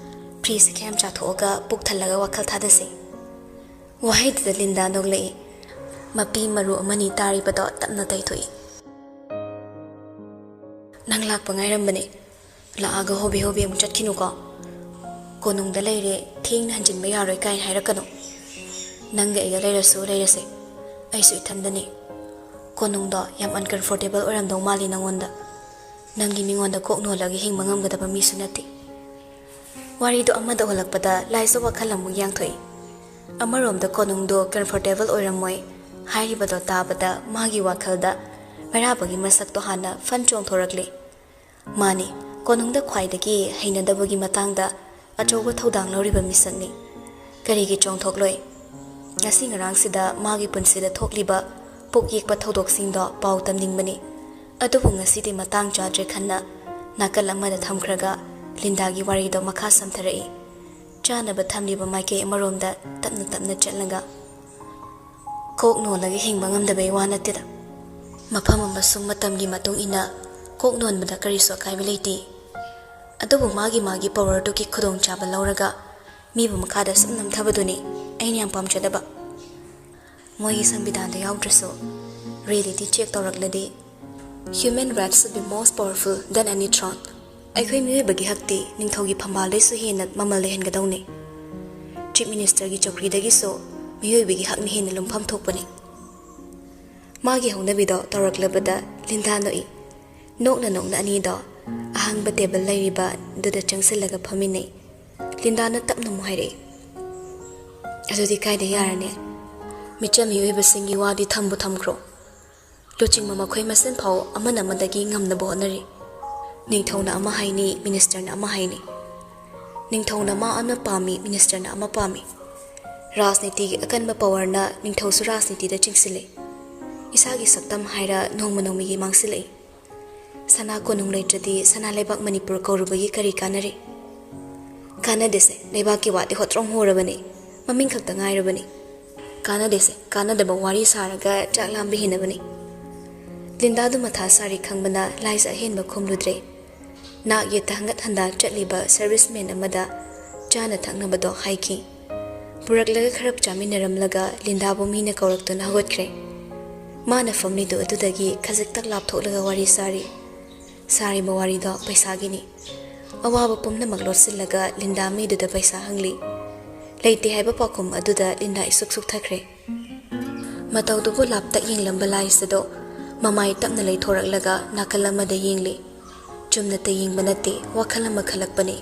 Freeꯁꯦ ꯈꯔ ꯌꯥꯝ ꯆꯥꯊꯣꯛꯑꯒ ꯄꯨꯛ ꯊꯜꯂꯒ ꯋꯥꯈꯜ ꯊꯥꯗꯁꯤ꯫" ꯋꯥꯍꯩꯗꯨꯗ ꯂꯤꯟꯗꯥ ꯅꯣꯛꯂꯛꯏ꯫ ꯃꯄꯤ ꯃꯔꯨ ꯑꯃꯅꯤ ꯇꯥꯔꯤꯕꯗꯣ ꯇꯞꯅ ꯇꯩꯊꯣꯛꯏ꯫ "ꯅꯪ ꯂꯥꯛꯄ ꯉꯥꯏꯔꯝꯕꯅꯦ꯫ ꯂꯥꯛꯑꯒ ꯍꯣꯕꯦ ꯍꯣꯕꯦ ꯑꯃꯨꯛ ꯆꯠꯈꯤꯅꯨꯀꯣ꯫ ꯀꯣꯅꯨꯡꯗ ꯂꯩꯔꯦ, ꯊꯦꯡꯅ ꯍꯟꯖꯤꯟꯕ ꯌꯥꯔꯣꯏ" ꯀꯥꯏꯅ ꯍꯥꯏꯔꯛꯀꯅꯨ꯫ ꯅꯪꯒ ꯑꯩꯒ ꯂꯩꯔꯁꯨ ꯂꯩꯔꯁꯦ, ꯑꯩꯁꯨ ꯏꯊꯟꯗꯅꯦ꯫ ꯀꯣꯅꯨꯡꯗꯣ ꯌꯥꯝ uncomfortable ꯑꯣꯏꯔꯝꯗꯧ ꯃꯥꯜꯂꯤ ꯅꯪꯉꯣꯟꯗ꯫ ꯅꯪꯒꯤ ꯃꯤꯉꯣꯟꯗ ꯀꯣꯛ ꯅꯣꯜꯂꯒ ꯍꯤꯡꯕ ꯉꯝꯒꯗꯕ ꯃꯤꯁꯨ ꯅꯠꯇꯦ꯫ ꯋꯥꯔꯤꯗꯣ ꯑꯃꯗ ꯍꯣꯜꯂꯛꯄꯗ ꯂꯥꯏꯁꯨ ꯋꯥꯈꯜ ꯑꯃꯨꯛ ꯌꯥꯡꯊꯣꯛꯏ꯫ ꯑꯃꯔꯣꯝꯗ ꯀꯣꯅꯨꯡꯗꯣ comfortable ꯑꯣꯏꯔꯝꯃꯣꯏ ꯍꯥꯏꯔꯤꯕꯗꯣ ꯇꯥꯕꯗ ꯃꯥꯒꯤ ꯋꯥꯈꯜꯗ ꯃꯩꯔꯥꯕꯒꯤ ꯃꯁꯛꯇꯣ ꯍꯥꯟꯅ ꯐꯟ ꯆꯣꯡꯊꯣꯔꯛꯂꯤ꯫ ꯃꯥꯅꯤ, ꯀꯣꯅꯨꯡꯗ ꯈ꯭ꯋꯥꯏꯗꯒꯤ ꯍꯩꯅꯗꯕꯒꯤ ꯃꯇꯥꯡꯗ ꯑꯆꯧꯕ ꯊꯧꯗꯥꯡ ꯂꯧꯔꯤꯕ ꯃꯤꯁꯛꯅꯤ꯫ ꯀꯔꯤꯒꯤ ꯆꯣꯡꯊꯣꯛꯂꯣꯏ? ꯉꯁꯤ ꯉꯔꯥꯡꯁꯤꯗ ꯃꯥꯒꯤ ꯄꯨꯟꯁꯤꯗ ꯊꯣꯛꯂꯤꯕ ꯄꯨꯛ ꯌꯦꯛꯄ ꯊꯧꯗꯣꯛꯁꯤꯡꯗꯣ ꯄꯥꯎ ꯇꯝꯅꯤꯡꯕꯅꯤ꯫ ꯑꯗꯨꯕꯨ ꯉꯁꯤꯗꯤ ꯃꯇꯥꯡ ꯆꯥꯗ꯭ꯔꯦ ꯈꯟꯅ ꯅꯥꯀꯜ ꯑꯃꯗ ꯊꯝꯈ꯭ꯔꯒ ꯂꯤꯟꯗꯥꯒꯤ ꯋꯥꯔꯤꯗꯣ ꯃꯈꯥ ꯁꯝꯊꯔꯛꯏ꯫ ꯆꯥꯅꯕ ꯊꯝꯂꯤꯕ ꯃꯥꯏꯀꯩ ꯑꯃꯔꯣꯝꯗ ꯇꯞꯅ ꯇꯞꯅ ꯆꯠꯂꯒ, ꯀꯣꯛ ꯅꯣꯜꯂꯒ ꯍꯤꯡꯕ ꯉꯝꯗꯕꯩ ꯋꯥ ꯅꯠꯇꯦꯗ꯫ ꯃꯐꯝ ꯑꯃꯁꯨꯡ ꯃꯇꯝꯒꯤ ꯃꯇꯨꯡ ꯏꯟꯅ ꯀꯣꯛ ꯅꯣꯟꯕꯗ ꯀꯔꯤꯁꯨ ꯑꯀꯥꯏꯕ ꯂꯩꯇꯦ꯫ ꯑꯗꯨꯕꯨ ꯃꯥꯒꯤ ꯃꯥꯒꯤ powerꯗꯨꯒꯤ ꯈꯨꯗꯣꯡꯆꯥꯕ ꯂꯧꯔꯒ ꯃꯤꯕꯨ ꯃꯈꯥꯗ ꯁꯨꯝ ꯅꯝꯊꯕꯗꯨꯅꯤ ꯑꯩꯅ ꯌꯥꯝ ꯄꯥꯝꯖꯗꯕ꯫ ꯃꯣꯏꯒꯤ ꯁꯪꯕꯤꯙꯥꯟꯗ ꯌꯥꯎꯗ꯭ꯔꯁꯨ reality check ꯇꯧꯔꯛꯂꯗꯤ, human rights should be most powerful than any throne꯫ ꯑꯩꯈꯣꯏ ꯃꯤꯑꯣꯏꯕꯒꯤ ꯍꯛꯇꯤ ꯅꯤꯡꯊꯧꯒꯤ ꯐꯝꯕꯥꯜꯗꯩꯁꯨ ꯍꯦꯟꯅ ꯃꯃꯜ ꯂꯩꯍꯟꯒꯗꯧꯅꯤ꯫ Chief Ministerꯒꯤ ꯆꯧꯀ꯭ꯔꯤꯗꯒꯤꯁꯨ ꯃꯤꯑꯣꯏꯕꯒꯤ ꯍꯛꯅ ꯍꯦꯟꯅ ꯂꯨꯝꯐꯝ ꯊꯣꯛꯄꯅꯤ꯫ ꯃꯥꯒꯤ ꯍꯧꯅꯕꯤꯗꯣ ꯇꯧꯔꯛꯂꯕꯗ ꯂꯤꯟꯗꯥ ꯅꯣꯛꯏ꯫ ꯅꯣꯛꯅ ꯅꯣꯛꯅ ꯑꯅꯤꯗꯣ ꯑꯍꯥꯡꯕ table ꯂꯩꯔꯤꯕ ꯑꯗꯨꯗ ꯆꯪꯁꯤꯜꯂꯒ ꯐꯝꯃꯤꯟꯅꯩ꯫ ꯂꯤꯟꯗꯥꯅ ꯇꯞꯅ ꯑꯃꯨꯛ ꯍꯥꯏꯔꯛꯏ, "ꯑꯗꯨꯗꯤ ꯀꯥꯏꯗ ꯌꯥꯔꯅꯤ? ꯃꯤꯆꯝ ꯃꯤꯑꯣꯏꯕꯁꯤꯡꯒꯤ ꯋꯥꯗꯤ ꯊꯝꯕꯨ ꯊꯝꯈ꯭ꯔꯣ꯫ ꯂꯨꯆꯤꯡꯕ ꯃꯈꯣꯏ ꯃꯁꯦꯟ ꯐꯥꯎ ꯑꯃꯅ ꯑꯃꯗꯒꯤ ꯉꯝꯅꯕ ꯍꯣꯠꯅꯔꯤ꯫ ꯅꯤꯡꯊꯧꯅ ꯑꯃ ꯍꯥꯏꯅꯤ, ministerꯅ ꯑꯃ ꯍꯥꯏꯅꯤ꯫ ꯅꯤꯡꯊꯧꯅ ꯃꯥ ꯑꯃ ꯄꯥꯝꯃꯤ, ministerꯅ ꯑꯃ ꯄꯥꯝꯃꯤ꯫ ꯔꯥꯖꯅꯤꯇꯤꯒꯤ ꯑꯀꯟꯕ powerꯅ ꯅꯤꯡꯊꯧꯁꯨ ꯔꯥꯖꯅꯤꯇꯤꯗ ꯆꯤꯡꯁꯤꯜꯂꯤ꯫ ꯏꯁꯥꯒꯤ ꯁꯛꯇꯝ ꯍꯥꯏꯔ ꯅꯣꯡꯃ ꯅꯣꯡꯃꯒꯤ ꯃꯥꯡꯁꯤꯜꯂꯛꯏ꯫ ꯁꯅꯥ ꯀꯣꯅꯨꯡ ꯂꯩꯇ꯭ꯔꯗꯤ ꯁꯅꯥ ꯂꯩꯕꯥꯛ ꯃꯅꯤꯄꯨꯔ ꯀꯧꯔꯨꯕꯒꯤ ꯀꯔꯤ ꯀꯥꯟꯅꯔꯤ? ꯀꯥꯟꯅꯗꯦꯁꯦ, ꯂꯩꯕꯥꯛꯀꯤ ꯋꯥꯗꯤ ꯍꯣꯇ꯭ꯔꯣꯡ ꯍꯣꯔꯕꯅꯤ, ꯃꯃꯤꯡ ꯈꯛꯇ ꯉꯥꯏꯔꯕꯅꯤ꯫ ꯀꯥꯟꯅꯗꯦꯁꯦ, ꯀꯥꯟꯅꯗꯕ ꯋꯥꯔꯤ ꯁꯥꯔꯒ ꯆꯥꯛ ꯂꯥꯝꯕ ꯍꯦꯟꯅꯕꯅꯤ꯫" ꯂꯤꯟꯗꯥꯗꯨ ꯃꯊꯥ ꯁꯥꯔꯤ ꯈꯪꯕꯅ ꯂꯥꯏꯖ ꯑꯍꯦꯟꯕ ꯈꯨꯝꯂꯨꯗ꯭ꯔꯦ꯫ ꯅꯥꯛ ꯌꯦꯠꯇ ꯍꯪꯒꯠ ꯍꯟꯗꯥ ꯆꯠꯂꯤꯕ serviceman ꯑꯃꯗ ꯆꯥꯅ ꯊꯛꯅꯕꯗꯣ ꯍꯥꯏꯈꯤ꯫ ꯄꯨꯔꯛꯂꯒ ꯈꯔ ꯆꯥꯃꯤꯟꯅꯔꯝꯂꯒ ꯂꯤꯟꯗꯥꯕꯨ ꯃꯤꯅ ꯀꯧꯔꯛꯇꯨꯅ ꯍꯧꯒꯠꯈ꯭ꯔꯦ꯫ ꯃꯥꯅ ꯐꯝꯂꯤꯗꯨ ꯑꯗꯨꯗꯒꯤ ꯈꯖꯤꯛꯇꯪ ꯂꯥꯞꯊꯣꯛꯂꯒ ꯋꯥꯔꯤ ꯁꯥꯔꯤ꯫ ꯁꯥꯔꯤꯕ ꯋꯥꯔꯤꯗꯣ ꯄꯩꯁꯥꯒꯤꯅꯤ꯫ ꯑꯋꯥꯕ ꯄꯨꯝꯅꯃꯛ ꯂꯣꯠꯁꯤꯜꯂꯒ ꯂꯤꯟꯗꯥ ꯃꯤꯗꯨꯗ ꯄꯩꯁꯥ ꯍꯪꯂꯤ꯫ ꯂꯩꯇꯦ ꯍꯥꯏꯕ ꯄꯥꯎꯈꯨꯝ ꯑꯗꯨꯗ ꯂꯤꯟꯗꯥ ꯏꯁꯨꯛ ꯁꯨꯛꯊꯈ꯭ꯔꯦ꯫ ꯃꯇꯧꯗꯨꯕꯨ ꯂꯥꯞꯇꯛ ꯌꯦꯡꯂꯝꯕ ꯂꯥꯏꯁꯤꯗꯣ ꯃꯃꯥꯏ ꯇꯞꯅ ꯂꯩꯊꯣꯔꯛꯂꯒ ꯅꯥꯀꯜ ꯑꯃꯗ ꯌꯦꯡꯂꯤ꯫ ꯆꯨꯝꯅꯇ ꯌꯦꯡꯕ ꯅꯠꯇꯦ, ꯋꯥꯈꯜ ꯑꯃ ꯈꯜꯂꯛꯄꯅꯤ꯫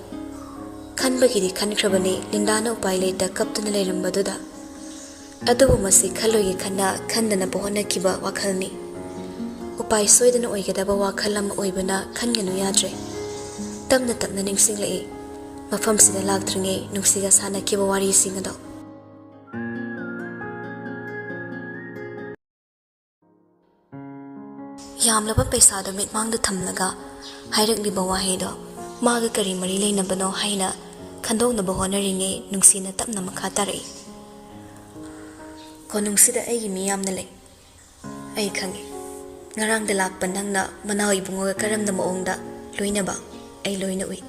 ꯈꯟꯕꯒꯤꯗꯤ ꯈꯟꯈ꯭ꯔꯕꯅꯤ ꯂꯤꯟꯗꯥꯅ ꯎꯄꯥꯏ ꯂꯩꯇ ꯀꯞꯇꯨꯅ ꯂꯩꯔꯝꯕꯗꯨꯗ꯫ ꯑꯗꯨꯕꯨ ꯃꯁꯤ ꯈꯜꯂꯣꯏꯒꯦ ꯈꯟꯅ ꯈꯟꯗꯅꯕ ꯍꯣꯠꯅꯈꯤꯕ ꯋꯥꯈꯜꯅꯤ꯫ ꯎꯄꯥꯏ ꯁꯣꯏꯗꯅ ꯑꯣꯏꯒꯗꯕ ꯋꯥꯈꯜ ꯑꯃ ꯑꯣꯏꯕꯅ ꯈꯟꯒꯅꯨ ꯌꯥꯗ꯭ꯔꯦ꯫ ꯇꯞꯅ ꯇꯞꯅ ꯅꯤꯡꯁꯤꯡꯂꯛꯏ꯫ ꯃꯐꯝꯁꯤꯗ ꯂꯥꯛꯇ꯭ꯔꯤꯉꯩ ꯅꯨꯡꯁꯤꯒ ꯁꯥꯟꯅꯈꯤꯕ ꯋꯥꯔꯤꯁꯤꯡ ꯑꯗꯣ꯫ ꯌꯥꯝꯂꯕ ꯄꯩꯁꯥꯗꯣ ꯃꯤꯠꯃꯥꯡꯗ ꯊꯝꯂꯒ ꯍꯥꯏꯔꯛꯂꯤꯕ ꯋꯥꯍꯩꯗꯣ ꯃꯥꯒ ꯀꯔꯤ ꯃꯔꯤ ꯂꯩꯅꯕꯅꯣ ꯍꯥꯏꯅ ꯈꯟꯗꯣꯛꯅꯕ ꯍꯣꯠꯅꯔꯤꯉꯩ ꯅꯨꯡꯁꯤꯅ ꯇꯞꯅ ꯃꯈꯥ ꯇꯥꯔꯛꯏ꯫ ꯀꯣꯅꯨꯡꯁꯤꯗ ꯑꯩꯒꯤ ꯃꯤ ꯌꯥꯝꯅ ꯂꯩ꯫ ꯑꯩ ꯈꯪꯏ꯫ ꯉꯔꯥꯡꯗ ꯂꯥꯛꯄ ꯅꯪꯅ ꯃꯅꯥꯎ ꯏꯕꯨꯡꯉꯣꯒ ꯀꯔꯝꯅ ꯃꯑꯣꯡꯗ ꯂꯣꯏꯅꯕ ꯑꯩ ꯂꯣꯏꯅ ꯎꯏ꯫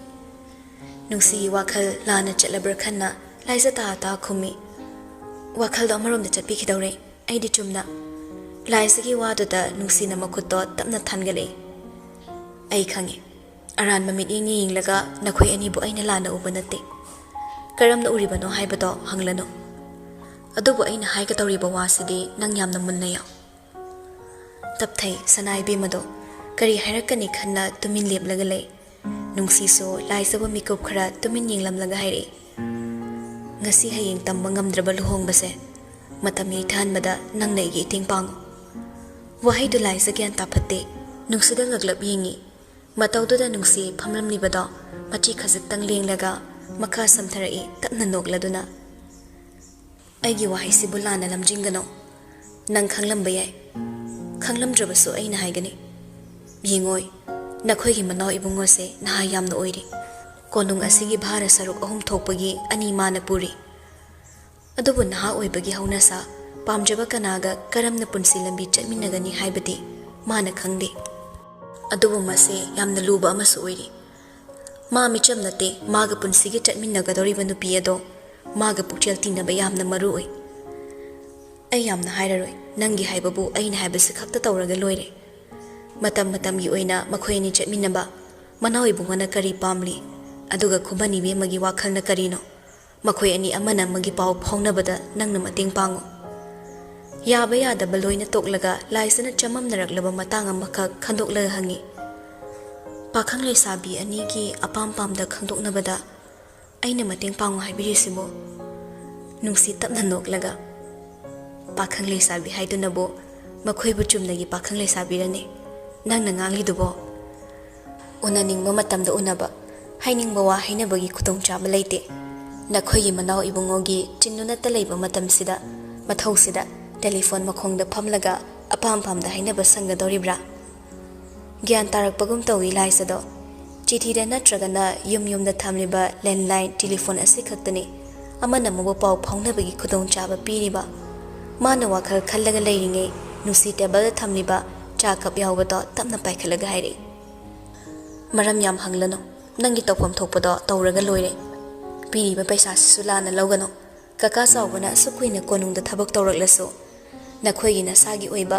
ꯅꯨꯡꯁꯤꯒꯤ ꯋꯥꯈꯜ ꯂꯥꯟꯅ ꯆꯠꯂꯕ꯭ꯔꯥ ꯈꯟꯅ ꯂꯥꯏꯖ ꯇꯥ ꯇꯥ ꯈꯨꯝꯃꯤ꯫ ꯋꯥꯈꯜꯗꯣ ꯑꯃꯔꯣꯝꯗ ꯆꯠꯄꯤꯈꯤꯗꯧꯔꯦ꯫ ꯑꯩꯗꯤ ꯆꯨꯝꯅ꯫ ꯂꯥꯏꯖꯒꯤ ꯋꯥꯗꯨꯗ ꯅꯨꯡꯁꯤꯅ ꯃꯈꯨꯠꯇꯣ ꯇꯞꯅ ꯊꯥꯟꯒꯠꯂꯛꯏ꯫ ꯑꯩ ꯈꯪꯏ꯫ ꯑꯔꯥꯟꯕ ꯃꯤꯠꯌꯦꯡ ꯌꯦꯡꯂꯒ ꯅꯈꯣꯏ ꯑꯅꯤꯕꯨ ꯑꯩꯅ ꯂꯥꯟꯅ ꯎꯕ ꯅꯠꯇꯦ꯫ ꯀꯔꯝꯅ ꯎꯔꯤꯕꯅꯣ ꯍꯥꯏꯕꯗꯣ ꯍꯪꯂꯅꯨ꯫ ꯑꯗꯨꯕꯨ ꯑꯩꯅ ꯍꯥꯏꯒꯗꯧꯔꯤꯕ ꯋꯥꯁꯤꯗꯤ ꯅꯪ ꯌꯥꯝꯅ ꯃꯨꯟꯅ ꯌꯥꯎ꯫ ꯇꯞꯊꯩ ꯁꯅꯥ ꯏꯕꯦꯝꯃꯗꯣ꯫ ꯀꯔꯤ ꯍꯥꯏꯔꯛꯀꯅꯤ ꯈꯟꯅ ꯇꯨꯃꯤꯟ ꯂꯦꯞꯂꯒ ꯂꯩ꯫ ꯅꯨꯡꯁꯤꯁꯨ ꯂꯥꯏꯖꯕ ꯃꯤꯀꯨꯞ ꯈꯔ ꯇꯨꯃꯤꯟ ꯌꯦꯡꯂꯝꯂꯒ ꯍꯥꯏꯔꯛꯏ, "ꯉꯁꯤ ꯍꯌꯦꯡ ꯇꯝꯕ ꯉꯝꯗ꯭ꯔꯕ ꯂꯨꯍꯣꯡꯕꯁꯦ ꯃꯇꯝ ꯌꯩꯊꯍꯟꯕꯗ ꯅꯪꯅ ꯑꯩꯒꯤ ꯏꯇꯦꯡ ꯄꯥꯡꯉꯨ꯫" ꯋꯥꯍꯩꯗꯨ ꯂꯥꯏꯖ ꯒ꯭ꯌꯥꯟ ꯇꯥꯐꯠꯇꯦ꯫ ꯅꯨꯡꯁꯤꯗ ꯉꯛꯂꯞ ꯌꯦꯡꯉꯤ꯫ ꯃꯇꯧꯗꯨꯗ ꯅꯨꯡꯁꯤ ꯐꯝꯂꯝꯂꯤꯕꯗꯣ ꯃꯆꯤ ꯈꯖꯤꯛꯇꯪ ꯂꯦꯡꯂꯒ ꯃꯈꯥ ꯁꯝꯊꯔꯛꯏ ꯇꯞꯅ ꯅꯣꯛꯂꯗꯨꯅ꯫ "ꯑꯩꯒꯤ ꯋꯥꯍꯩꯁꯤꯕꯨ ꯂꯥꯟꯅ ꯂꯝꯖꯤꯡꯒꯅꯨ꯫ ꯅꯪ ꯈꯪꯂꯝꯕ ꯌꯥꯏ꯫ ꯈꯪꯂꯝꯗ꯭ꯔꯕꯁꯨ ꯑꯩꯅ ꯍꯥꯏꯒꯅꯤ꯫ ꯌꯦꯡꯉꯣꯏ, ꯅꯈꯣꯏꯒꯤ ꯃꯅꯥꯎ ꯏꯕꯨꯡꯉꯣꯁꯦ ꯅꯍꯥ ꯌꯥꯝꯅ ꯑꯣꯏꯔꯤ꯫ ꯀꯣꯅꯨꯡ ꯑꯁꯤꯒꯤ ꯚꯥꯔ ꯁꯔꯨꯛ ꯑꯍꯨꯝ ꯊꯣꯛꯄꯒꯤ ꯑꯅꯤ ꯃꯥꯅ ꯄꯨꯔꯤ꯫ ꯑꯗꯨꯕꯨ ꯅꯍꯥ ꯑꯣꯏꯕꯒꯤ ꯍꯧꯅꯁꯥ, ꯄꯥꯝꯖꯕ ꯀꯅꯥꯒ ꯀꯔꯝꯅ ꯄꯨꯟꯁꯤ ꯂꯝꯕꯤ ꯆꯠꯃꯤꯟꯅꯒꯅꯤ ꯍꯥꯏꯕꯗꯤ ꯃꯥꯅ ꯈꯪꯗꯦ꯫ ꯑꯗꯨꯕꯨ ꯃꯁꯦ ꯌꯥꯝꯅ ꯂꯨꯕ ꯑꯃꯁꯨ ꯑꯣꯏꯔꯤ꯫ ꯃꯥ ꯃꯤꯆꯝ ꯅꯠꯇꯦ, ꯃꯥꯒ ꯄꯨꯟꯁꯤꯒꯤ ꯆꯠꯃꯤꯟꯅꯒꯗꯧꯔꯤꯕ ꯅꯨꯄꯤ ꯑꯗꯣ ꯃꯥꯒ ꯄꯨꯛꯆꯦꯜ ꯇꯤꯟꯅꯕ ꯌꯥꯝꯅ ꯃꯔꯨ ꯑꯣꯏ꯫ ꯑꯩ ꯌꯥꯝꯅ ꯍꯥꯏꯔꯔꯣꯏ, ꯅꯪꯒꯤ ꯍꯥꯏꯕꯕꯨ ꯑꯩꯅ ꯍꯥꯏꯕꯁꯤ ꯈꯛꯇ ꯇꯧꯔꯒ ꯂꯣꯏꯔꯦ꯫ ꯃꯇꯝ ꯃꯇꯝꯒꯤ ꯑꯣꯏꯅ ꯃꯈꯣꯏ ꯑꯅꯤ ꯆꯠꯃꯤꯟꯅꯕ, ꯃꯅꯥꯎ ꯏꯕꯨꯡꯉꯣꯅ ꯀꯔꯤ ꯄꯥꯝꯂꯤ, ꯑꯗꯨꯒ ꯈꯨꯃꯟ ꯏꯕꯦꯝꯃꯒꯤ ꯋꯥꯈꯜꯅ ꯀꯔꯤꯅꯣ, ꯃꯈꯣꯏ ꯑꯅꯤ ꯑꯃꯅ ꯑꯃꯒꯤ ꯄꯥꯎ ꯐꯥꯎꯅꯕꯗ ꯅꯪꯅ ꯃꯇꯦꯡ ꯄꯥꯡꯉꯨ꯫ ꯌꯥꯕ ꯌꯥꯗꯕ ꯂꯣꯏꯅ ꯇꯣꯛꯂꯒ ꯂꯥꯏꯖꯅ ꯆꯃꯝꯅꯔꯛꯂꯕ ꯃꯇꯥꯡ ꯑꯃꯈꯛ ꯈꯟꯗꯣꯛꯂꯒ ꯍꯪꯉꯤ꯫ ꯄꯥꯈꯪ ꯂꯩꯁꯥꯕꯤ ꯑꯅꯤꯒꯤ ꯑꯄꯥꯝ ꯄꯥꯝꯗ ꯈꯪꯗꯣꯛꯅꯕꯗ ꯑꯩꯅ ꯃꯇꯦꯡ ꯄꯥꯡꯉꯨ ꯍꯥꯏꯕꯤꯔꯤꯁꯤꯕꯨ? ꯅꯨꯡꯁꯤ ꯇꯞꯅ ꯅꯣꯛꯂꯒ, "ꯄꯥꯈꯪ ꯂꯩꯁꯥꯕꯤ ꯍꯥꯏꯗꯨꯅꯕꯨ ꯃꯈꯣꯏꯕꯨ ꯆꯨꯝꯅꯒꯤ ꯄꯥꯈꯪ ꯂꯩꯁꯥꯕꯤꯔꯅꯦ ꯅꯪꯅ ꯉꯥꯡꯂꯤꯗꯨꯕꯣ? ꯎꯅꯅꯤꯡꯕ ꯃꯇꯝꯗ ꯎꯅꯕ, ꯍꯥꯏꯅꯤꯡꯕ ꯋꯥ ꯍꯥꯏꯅꯕꯒꯤ ꯈꯨꯗꯣꯡꯆꯥꯕ ꯂꯩꯇꯦ꯫ ꯅꯈꯣꯏꯒꯤ ꯃꯅꯥꯎ ꯏꯕꯨꯡꯉꯣꯒꯤ ꯆꯤꯟꯗꯨꯅꯠꯇ ꯂꯩꯕ ꯃꯇꯝꯁꯤꯗ, ꯃꯊꯧꯁꯤꯗ ꯇꯦꯂꯤꯐꯣꯟ ꯃꯈꯣꯡꯗ ꯐꯝꯂꯒ ꯑꯄꯥꯝ ꯄꯥꯝꯗ ꯍꯥꯏꯅꯕ ꯁꯪꯒꯗꯧꯔꯤꯕ꯭ꯔꯥ?" ꯒ꯭ꯌꯥꯟ ꯇꯥꯔꯛꯄꯒꯨꯝ ꯇꯧꯏ ꯂꯥꯏꯖꯗꯣ꯫ ꯆꯤꯊꯤꯗ ꯅꯠꯇ꯭ꯔꯒꯅ ꯌꯨꯝ ꯌꯨꯝꯗ ꯊꯝꯂꯤꯕ ꯂꯦꯟꯂꯥꯏꯟ ꯇꯦꯂꯤꯐꯣꯟ ꯑꯁꯤ ꯈꯛꯇꯅꯤ ꯑꯃꯅ ꯑꯃꯕꯨ ꯄꯥꯎ ꯐꯥꯎꯅꯕꯒꯤ ꯈꯨꯗꯣꯡꯆꯥꯕ ꯄꯤꯔꯤꯕ꯫ ꯃꯥꯅ ꯋꯥꯈꯜ ꯈꯜꯂꯒ ꯂꯩꯔꯤꯉꯩ ꯅꯨꯡꯁꯤ ꯇꯦꯕꯜꯗ ꯊꯝꯂꯤꯕ ꯆꯥ ꯀꯞ ꯌꯥꯎꯕꯗꯣ ꯇꯞꯅ ꯄꯥꯏꯈꯠꯂꯒ ꯍꯥꯏꯔꯛꯏ, "ꯃꯔꯝ ꯌꯥꯝ ꯍꯪꯂꯅꯨ, ꯅꯪꯒꯤ ꯇꯧꯐꯝ ꯊꯣꯛꯄꯗꯣ ꯇꯧꯔꯒ ꯂꯣꯏꯔꯦ꯫ ꯄꯤꯔꯤꯕ ꯄꯩꯁꯥꯁꯤꯁꯨ ꯂꯥꯟꯅ ꯂꯧꯒꯅꯨ꯫ ꯀꯀꯥ ꯆꯥꯎꯕꯅ ꯑꯁꯨꯛ ꯀꯨꯏꯅ ꯀꯣꯅꯨꯡꯗ ꯊꯕꯛ ꯇꯧꯔꯛꯂꯁꯨ ꯅꯈꯣꯏꯒꯤ ꯅꯁꯥꯒꯤ ꯑꯣꯏꯕ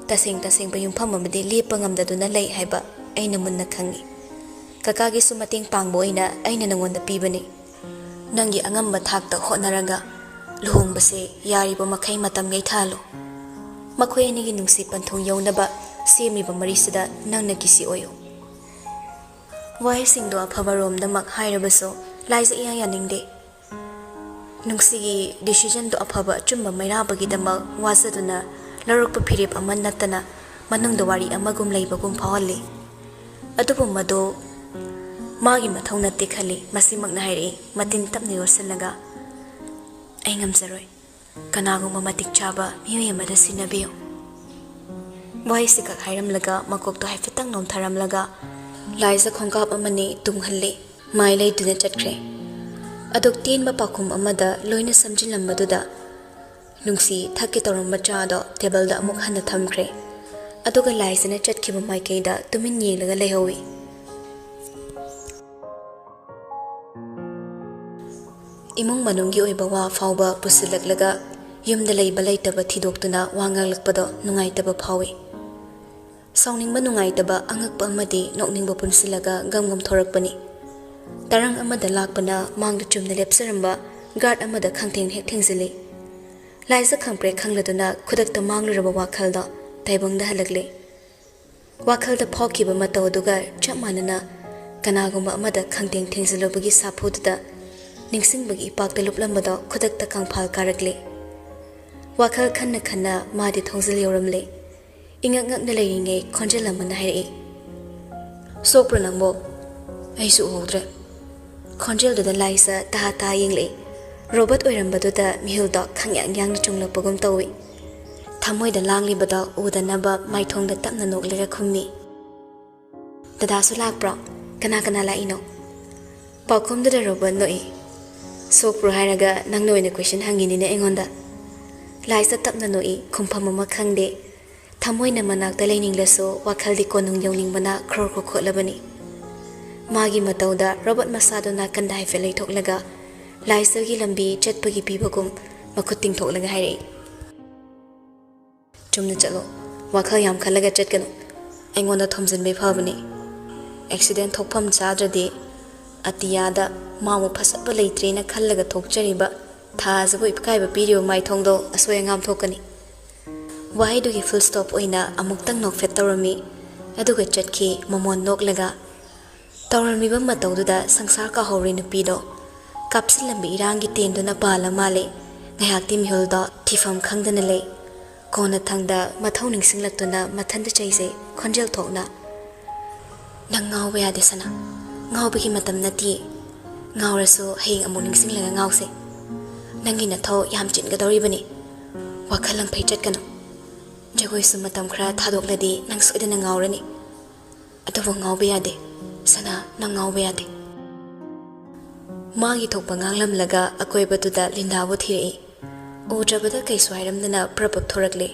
ꯇꯁꯦꯡ ꯇꯁꯦꯡꯕ ꯌꯨꯝꯐꯝ ꯑꯃꯗꯤ ꯂꯦꯞꯄ ꯉꯝꯗꯗꯨꯅ ꯂꯩ ꯍꯥꯏꯕ ꯑꯩꯅ ꯃꯨꯟꯅ ꯈꯪꯏ꯫ ꯀꯀꯥꯒꯤꯁꯨ ꯃꯇꯦꯡ ꯄꯥꯡꯕ ꯑꯣꯏꯅ ꯑꯩꯅ ꯅꯉꯣꯟꯗ ꯄꯤꯕꯅꯤ꯫ ꯅꯪꯒꯤ ꯑꯉꯝꯕ ꯊꯥꯛꯇ ꯍꯣꯠꯅꯔꯒ ꯂꯨꯍꯣꯡꯕꯁꯦ ꯌꯥꯔꯤꯕ ꯃꯈꯩ ꯃꯇꯝ ꯌꯩꯊꯍꯜꯂꯨ꯫ ꯃꯈꯣꯏ ꯑꯅꯤꯒꯤ ꯅꯨꯡꯁꯤ ꯄꯟꯊꯨꯡ ꯌꯧꯅꯕ ꯁꯦꯝꯂꯤꯕ ꯃꯔꯤꯁꯤꯗ ꯅꯪꯅ ꯀꯤꯁꯤ ꯑꯣꯏꯌꯨ"꯫ ꯋꯥꯍꯩꯁꯤꯡꯗꯣ ꯑꯐꯕ ꯔꯣꯝꯗꯃꯛ ꯍꯥꯏꯔꯕꯁꯨ ꯂꯥꯏꯖ ꯏꯌꯥ ꯌꯥꯅꯤꯡꯗꯦ꯫ ꯅꯨꯡꯁꯤꯒꯤ ꯗꯤꯁꯤꯖꯟꯗꯣ ꯑꯐꯕ ꯑꯆꯨꯝꯕ ꯃꯩꯔꯥꯕꯒꯤꯗꯃꯛ ꯋꯥꯖꯗꯨꯅ ꯂꯧꯔꯛꯄ ꯐꯤꯔꯦꯞ ꯑꯃ ꯅꯠꯇꯅ ꯃꯅꯨꯡꯗ ꯋꯥꯔꯤ ꯑꯃꯒꯨꯝ ꯂꯩꯕꯒꯨꯝ ꯐꯥꯎꯍꯜꯂꯤ꯫ ꯑꯗꯨꯕꯨ ꯃꯗꯨ ꯃꯥꯒꯤ ꯃꯊꯧ ꯅꯠꯇꯦ ꯈꯜꯂꯤ꯫ ꯃꯁꯤꯃꯛꯅ ꯍꯥꯏꯔꯛꯏ, ꯃꯇꯤꯟ ꯇꯞꯅ ꯌꯣꯠꯁꯤꯜꯂꯒ, "ꯑꯩ ꯉꯝꯖꯔꯣꯏ꯫ ꯀꯅꯥꯒꯨꯝꯕ ꯃꯇꯤꯛ ꯆꯥꯕ ꯃꯤꯑꯣꯏ ꯑꯃꯗ ꯁꯤꯟꯅꯕꯤꯌꯨ"꯫ ꯋꯥꯍꯩꯁꯤ ꯈꯛ ꯍꯥꯏꯔꯝꯂꯒ ꯃꯀꯣꯛꯇꯣ ꯍꯥꯏꯐꯦꯠꯇꯪ ꯅꯣꯝꯊꯔꯝꯂꯒ ꯂꯥꯏꯖ ꯈꯣꯡꯀꯥꯞ ꯑꯃꯅꯤ ꯇꯨꯡꯍꯜꯂꯤ꯫ ꯃꯥꯏ ꯂꯩꯇꯨꯅ ꯆꯠꯈ꯭ꯔꯦ꯫ ꯑꯗꯨꯛ ꯇꯦꯟꯕ ꯄꯥꯎꯈꯨꯝ ꯑꯃꯗ ꯂꯣꯏꯅ ꯁꯝꯖꯤꯜꯂꯝꯕꯗꯨꯗ ꯅꯨꯡꯁꯤ ꯊꯛꯀꯦ ꯇꯧꯔꯝꯕ ꯆꯥꯗꯣ ꯇꯦꯕꯜꯗ ꯑꯃꯨꯛ ꯍꯟꯅ ꯊꯝꯈ꯭ꯔꯦ꯫ ꯑꯗꯨꯒ ꯂꯥꯏꯖꯅ ꯆꯠꯈꯤꯕ ꯃꯥꯏꯀꯩꯗ ꯇꯨꯃꯤꯟ ꯌꯦꯡꯂꯒ ꯂꯩꯍꯧꯏ꯫ ꯏꯃꯨꯡ ꯃꯅꯨꯡꯒꯤ ꯑꯣꯏꯕ ꯋꯥ ꯐꯥꯎꯕ ꯄꯨꯁꯤꯜꯂꯛꯂꯒ ꯌꯨꯝꯗ ꯂꯩꯕ ꯂꯩꯇꯕ ꯊꯤꯗꯣꯛꯇꯨꯅ ꯋꯥ ꯉꯥꯡꯂꯛꯄꯗꯣ ꯅꯨꯡꯉꯥꯏꯇꯕ ꯐꯥꯎꯏ꯫ ꯁꯥꯎꯅꯤꯡꯕ ꯅꯨꯡꯉꯥꯏꯇꯕ ꯑꯉꯛꯄ ꯑꯃꯗꯤ ꯅꯣꯛꯅꯤꯡꯕ ꯄꯨꯟꯁꯤꯜꯂꯒ ꯒꯝ ꯒꯝ ꯊꯣꯔꯛꯄꯅꯤ꯫ ꯇꯔꯪ ꯑꯃꯗ ꯂꯥꯛꯄꯅ ꯃꯥꯡꯗ ꯆꯨꯝꯅ ꯂꯦꯞꯆꯔꯝꯕ ꯒꯥꯔꯗ ꯑꯃꯗ ꯈꯪꯊꯦꯡ ꯍꯦꯛ ꯊꯦꯡꯖꯤꯜꯂꯤ꯫ ꯂꯥꯏꯖ ꯈꯪꯄ꯭ꯔꯦꯛ ꯈꯪꯂꯗꯨꯅ ꯈꯨꯗꯛꯇ ꯃꯥꯡꯂꯨꯔꯕ ꯋꯥꯈꯜꯗꯣ ꯇꯥꯏꯕꯪꯗ ꯍꯜꯂꯛꯂꯦ꯫ ꯋꯥꯈꯜꯗ ꯐꯥꯎꯈꯤꯕ ꯃꯇꯧ ꯑꯗꯨꯒ ꯆꯞ ꯃꯥꯟꯅꯅ ꯀꯅꯥꯒꯨꯝꯕ ꯑꯃꯗ ꯈꯪꯊꯦꯡ ꯊꯦꯡꯖꯤꯜꯂꯨꯕꯒꯤ ꯁꯥꯐꯨꯗꯨꯗ ꯅꯤꯡꯁꯤꯡꯕꯒꯤ ꯏꯄꯥꯛꯇ ꯂꯨꯞꯂꯝꯕꯗꯣ ꯈꯨꯗꯛꯇ ꯀꯪꯐꯥꯜ ꯀꯥꯔꯛꯂꯦ꯫ ꯋꯥꯈꯜ ꯈꯟꯅ ꯈꯟꯅ ꯃꯥꯗꯤ ꯊꯣꯡꯖꯤꯜ ꯌꯧꯔꯝꯂꯦ꯫ ꯏꯉꯛ ꯉꯛꯅ ꯂꯩꯔꯤꯉꯩ ꯈꯣꯟꯖꯦꯜ ꯑꯃꯅ ꯍꯥꯏꯔꯛꯏ, "ꯁꯣꯛꯄ꯭ꯔꯣ ꯅꯪꯕꯣ? ꯑꯩꯁꯨ ꯎꯍꯧꯗ꯭ꯔꯦ꯫" ꯈꯣꯟꯖꯦꯜꯗꯨꯗ ꯂꯥꯏꯁ ꯇꯍꯥ ꯇꯍꯥ ꯌꯦꯡꯂꯛꯏ꯫ ꯔꯣꯕꯣꯠ ꯑꯣꯏꯔꯝꯕꯗꯨꯗ ꯃꯤꯍꯨꯜꯗꯣ ꯈꯪꯌꯥꯡ ꯌꯥꯡꯅ ꯆꯨꯡꯂꯛꯄꯒꯨꯝ ꯇꯧꯏ꯫ ꯊꯃꯣꯏꯗ ꯂꯥꯡꯂꯤꯕꯗꯣ ꯎꯗꯅꯕ ꯃꯥꯏꯊꯣꯡꯗ ꯇꯞꯅ ꯅꯣꯛꯂꯒ ꯈꯨꯝꯃꯤ, "ꯗꯗꯥꯁꯨ ꯂꯥꯛꯄ꯭ꯔꯣ? ꯀꯅꯥ ꯀꯅꯥ ꯂꯥꯛꯏꯅꯣ?" ꯄꯥꯎꯈꯨꯝꯗꯨꯗ ꯔꯣꯕꯣꯠ ꯅꯣꯛꯏ꯫ "ꯁꯣꯛꯄ꯭ꯔꯣ ꯍꯥꯏꯔꯒ ꯅꯪꯅ ꯑꯣꯏꯅ ꯀꯣꯏꯁꯟ ꯍꯪꯉꯤꯅꯤꯅꯦ ꯑꯩꯉꯣꯟꯗ?" ꯂꯥꯏꯁ ꯇꯞꯅ ꯅꯣꯛꯏ, ꯈꯨꯝꯐꯝ ꯑꯃ ꯈꯪꯗꯦ꯫ ꯊꯃꯣꯏꯅ ꯃꯅꯥꯛꯇ ꯂꯩꯅꯤꯡꯂꯁꯨ ꯋꯥꯈꯜꯗꯤ ꯀꯣꯅꯨꯡ ꯌꯧꯅꯤꯡꯕꯅ ꯈ꯭ꯔꯣ ꯈ꯭ꯔꯣ ꯈꯣꯠꯂꯕꯅꯤ꯫ ꯃꯥꯒꯤ ꯃꯇꯧꯗ ꯔꯣꯕꯣꯠ ꯃꯁꯥꯗꯨ ꯅꯥꯀꯟꯗ ꯍꯥꯏꯐꯦꯠ ꯂꯩꯊꯣꯛꯂꯒ ꯂꯥꯏꯁꯒꯤ ꯂꯝꯕꯤ ꯆꯠꯄꯒꯤ ꯄꯤꯕꯒꯨꯝ ꯃꯈꯨꯠ ꯇꯤꯡꯊꯣꯛꯂꯒ ꯍꯥꯏꯔꯛꯏ, "ꯆꯨꯝꯅ ꯆꯠꯂꯣ꯫ ꯋꯥꯈꯜ ꯌꯥꯝ ꯈꯜꯂꯒ ꯆꯠꯀꯅꯨ꯫ ꯑꯩꯉꯣꯟꯗ ꯊꯣꯝꯖꯤꯟꯕꯩ ꯐꯕꯅꯤ꯫ ꯑꯦꯛꯁꯤꯗꯦꯟ ꯊꯣꯛꯐꯝ ꯆꯥꯗ꯭ꯔꯗꯤ ꯑꯇꯤꯌꯥꯗ ꯃꯥꯕꯨ ꯐꯖꯕ ꯂꯩꯇ꯭ꯔꯦꯅ ꯈꯜꯂꯒ ꯊꯣꯛꯆꯔꯤꯕ ꯊꯥ ꯑꯁꯤꯕꯨ ꯏꯀꯥꯏꯕ ꯄꯤꯔꯤꯕ ꯃꯥꯏꯊꯣꯡꯗꯣ ꯑꯁꯣꯏ ꯑꯉꯥꯝ ꯊꯣꯛꯀꯅꯤ꯫" ꯋꯥꯍꯩꯗꯨꯒꯤ ꯐꯨꯜ ꯁ꯭ꯇꯣꯞ ꯑꯣꯏꯅ ꯑꯃꯨꯛꯇꯪ ꯅꯣꯛꯐꯦꯠ ꯇꯧꯔꯝꯃꯤ, ꯑꯗꯨꯒ ꯆꯠꯈꯤ ꯃꯃꯣꯟ ꯅꯣꯛꯂꯒ꯫ ꯇꯧꯔꯝꯃꯤꯕ ꯃꯇꯧꯗꯨꯗ ꯁꯪꯁꯥꯔ ꯀꯥꯍꯧꯔꯦ ꯅꯨꯄꯤꯗꯣ꯫ ꯀꯥꯞꯁꯤꯜꯂꯝꯕ ꯏꯔꯥꯡꯒꯤ ꯇꯦꯟꯗꯨꯅ ꯄꯥꯜꯂ ꯃꯥꯜꯂꯦ꯫ ꯉꯥꯏꯍꯥꯛꯇꯤ ꯃꯤꯍꯨꯜꯗꯣ ꯊꯤꯐꯝ ꯈꯪꯗꯅ ꯂꯩ꯫ ꯀꯣꯟꯅꯊꯪꯗ ꯃꯊꯧ ꯅꯤꯡꯁꯤꯡꯂꯛꯇꯨꯅ ꯃꯊꯟꯇ ꯆꯩꯖꯩ, ꯈꯣꯟꯖꯦꯜ ꯊꯣꯛꯅ, "ꯅꯪ ꯉꯥꯎꯕ ꯌꯥꯗꯦ ꯁꯅꯥ꯫ ꯉꯥꯎꯕꯒꯤ ꯃꯇꯝ ꯅꯠꯇꯦ꯫ ꯉꯥꯎꯔꯁꯨ ꯍꯌꯦꯡ ꯑꯃꯨꯛ ꯅꯤꯡꯁꯤꯡꯂꯒ ꯉꯥꯎꯁꯦ꯫ ꯅꯪꯒꯤ ꯅꯊꯧ ꯌꯥꯝ ꯆꯤꯟꯒꯗꯧꯔꯤꯕꯅꯤ꯫ ꯋꯥꯈꯜ ꯂꯪꯐꯩ ꯆꯠꯀꯅꯨ꯫ ꯖꯒꯣꯏꯁꯨ ꯃꯇꯝ ꯈꯔ ꯊꯥꯗꯣꯛꯂꯗꯤ ꯅꯪ ꯁꯣꯏꯗꯅ ꯉꯥꯎꯔꯅꯤ꯫ ꯑꯗꯨꯕꯨ ꯉꯥꯎꯕ ꯌꯥꯗꯦ꯫ ꯁꯅꯥ, ꯅꯪ ꯉꯥꯎꯕ ꯌꯥꯗꯦ꯫" ꯃꯥꯒꯤ ꯊꯣꯛꯄ ꯉꯥꯡꯂꯝꯂꯒ ꯑꯀꯣꯏꯕꯗꯨꯗ ꯂꯤꯟꯗꯥꯕꯨ ꯊꯤꯔꯛꯏ꯫ ꯎꯗ꯭ꯔꯕꯗ ꯀꯩꯁꯨ ꯍꯥꯏꯔꯝꯗꯅ ꯄ꯭ꯔꯞ ꯄ꯭ꯔꯞ ꯊꯣꯔꯛꯂꯦ꯫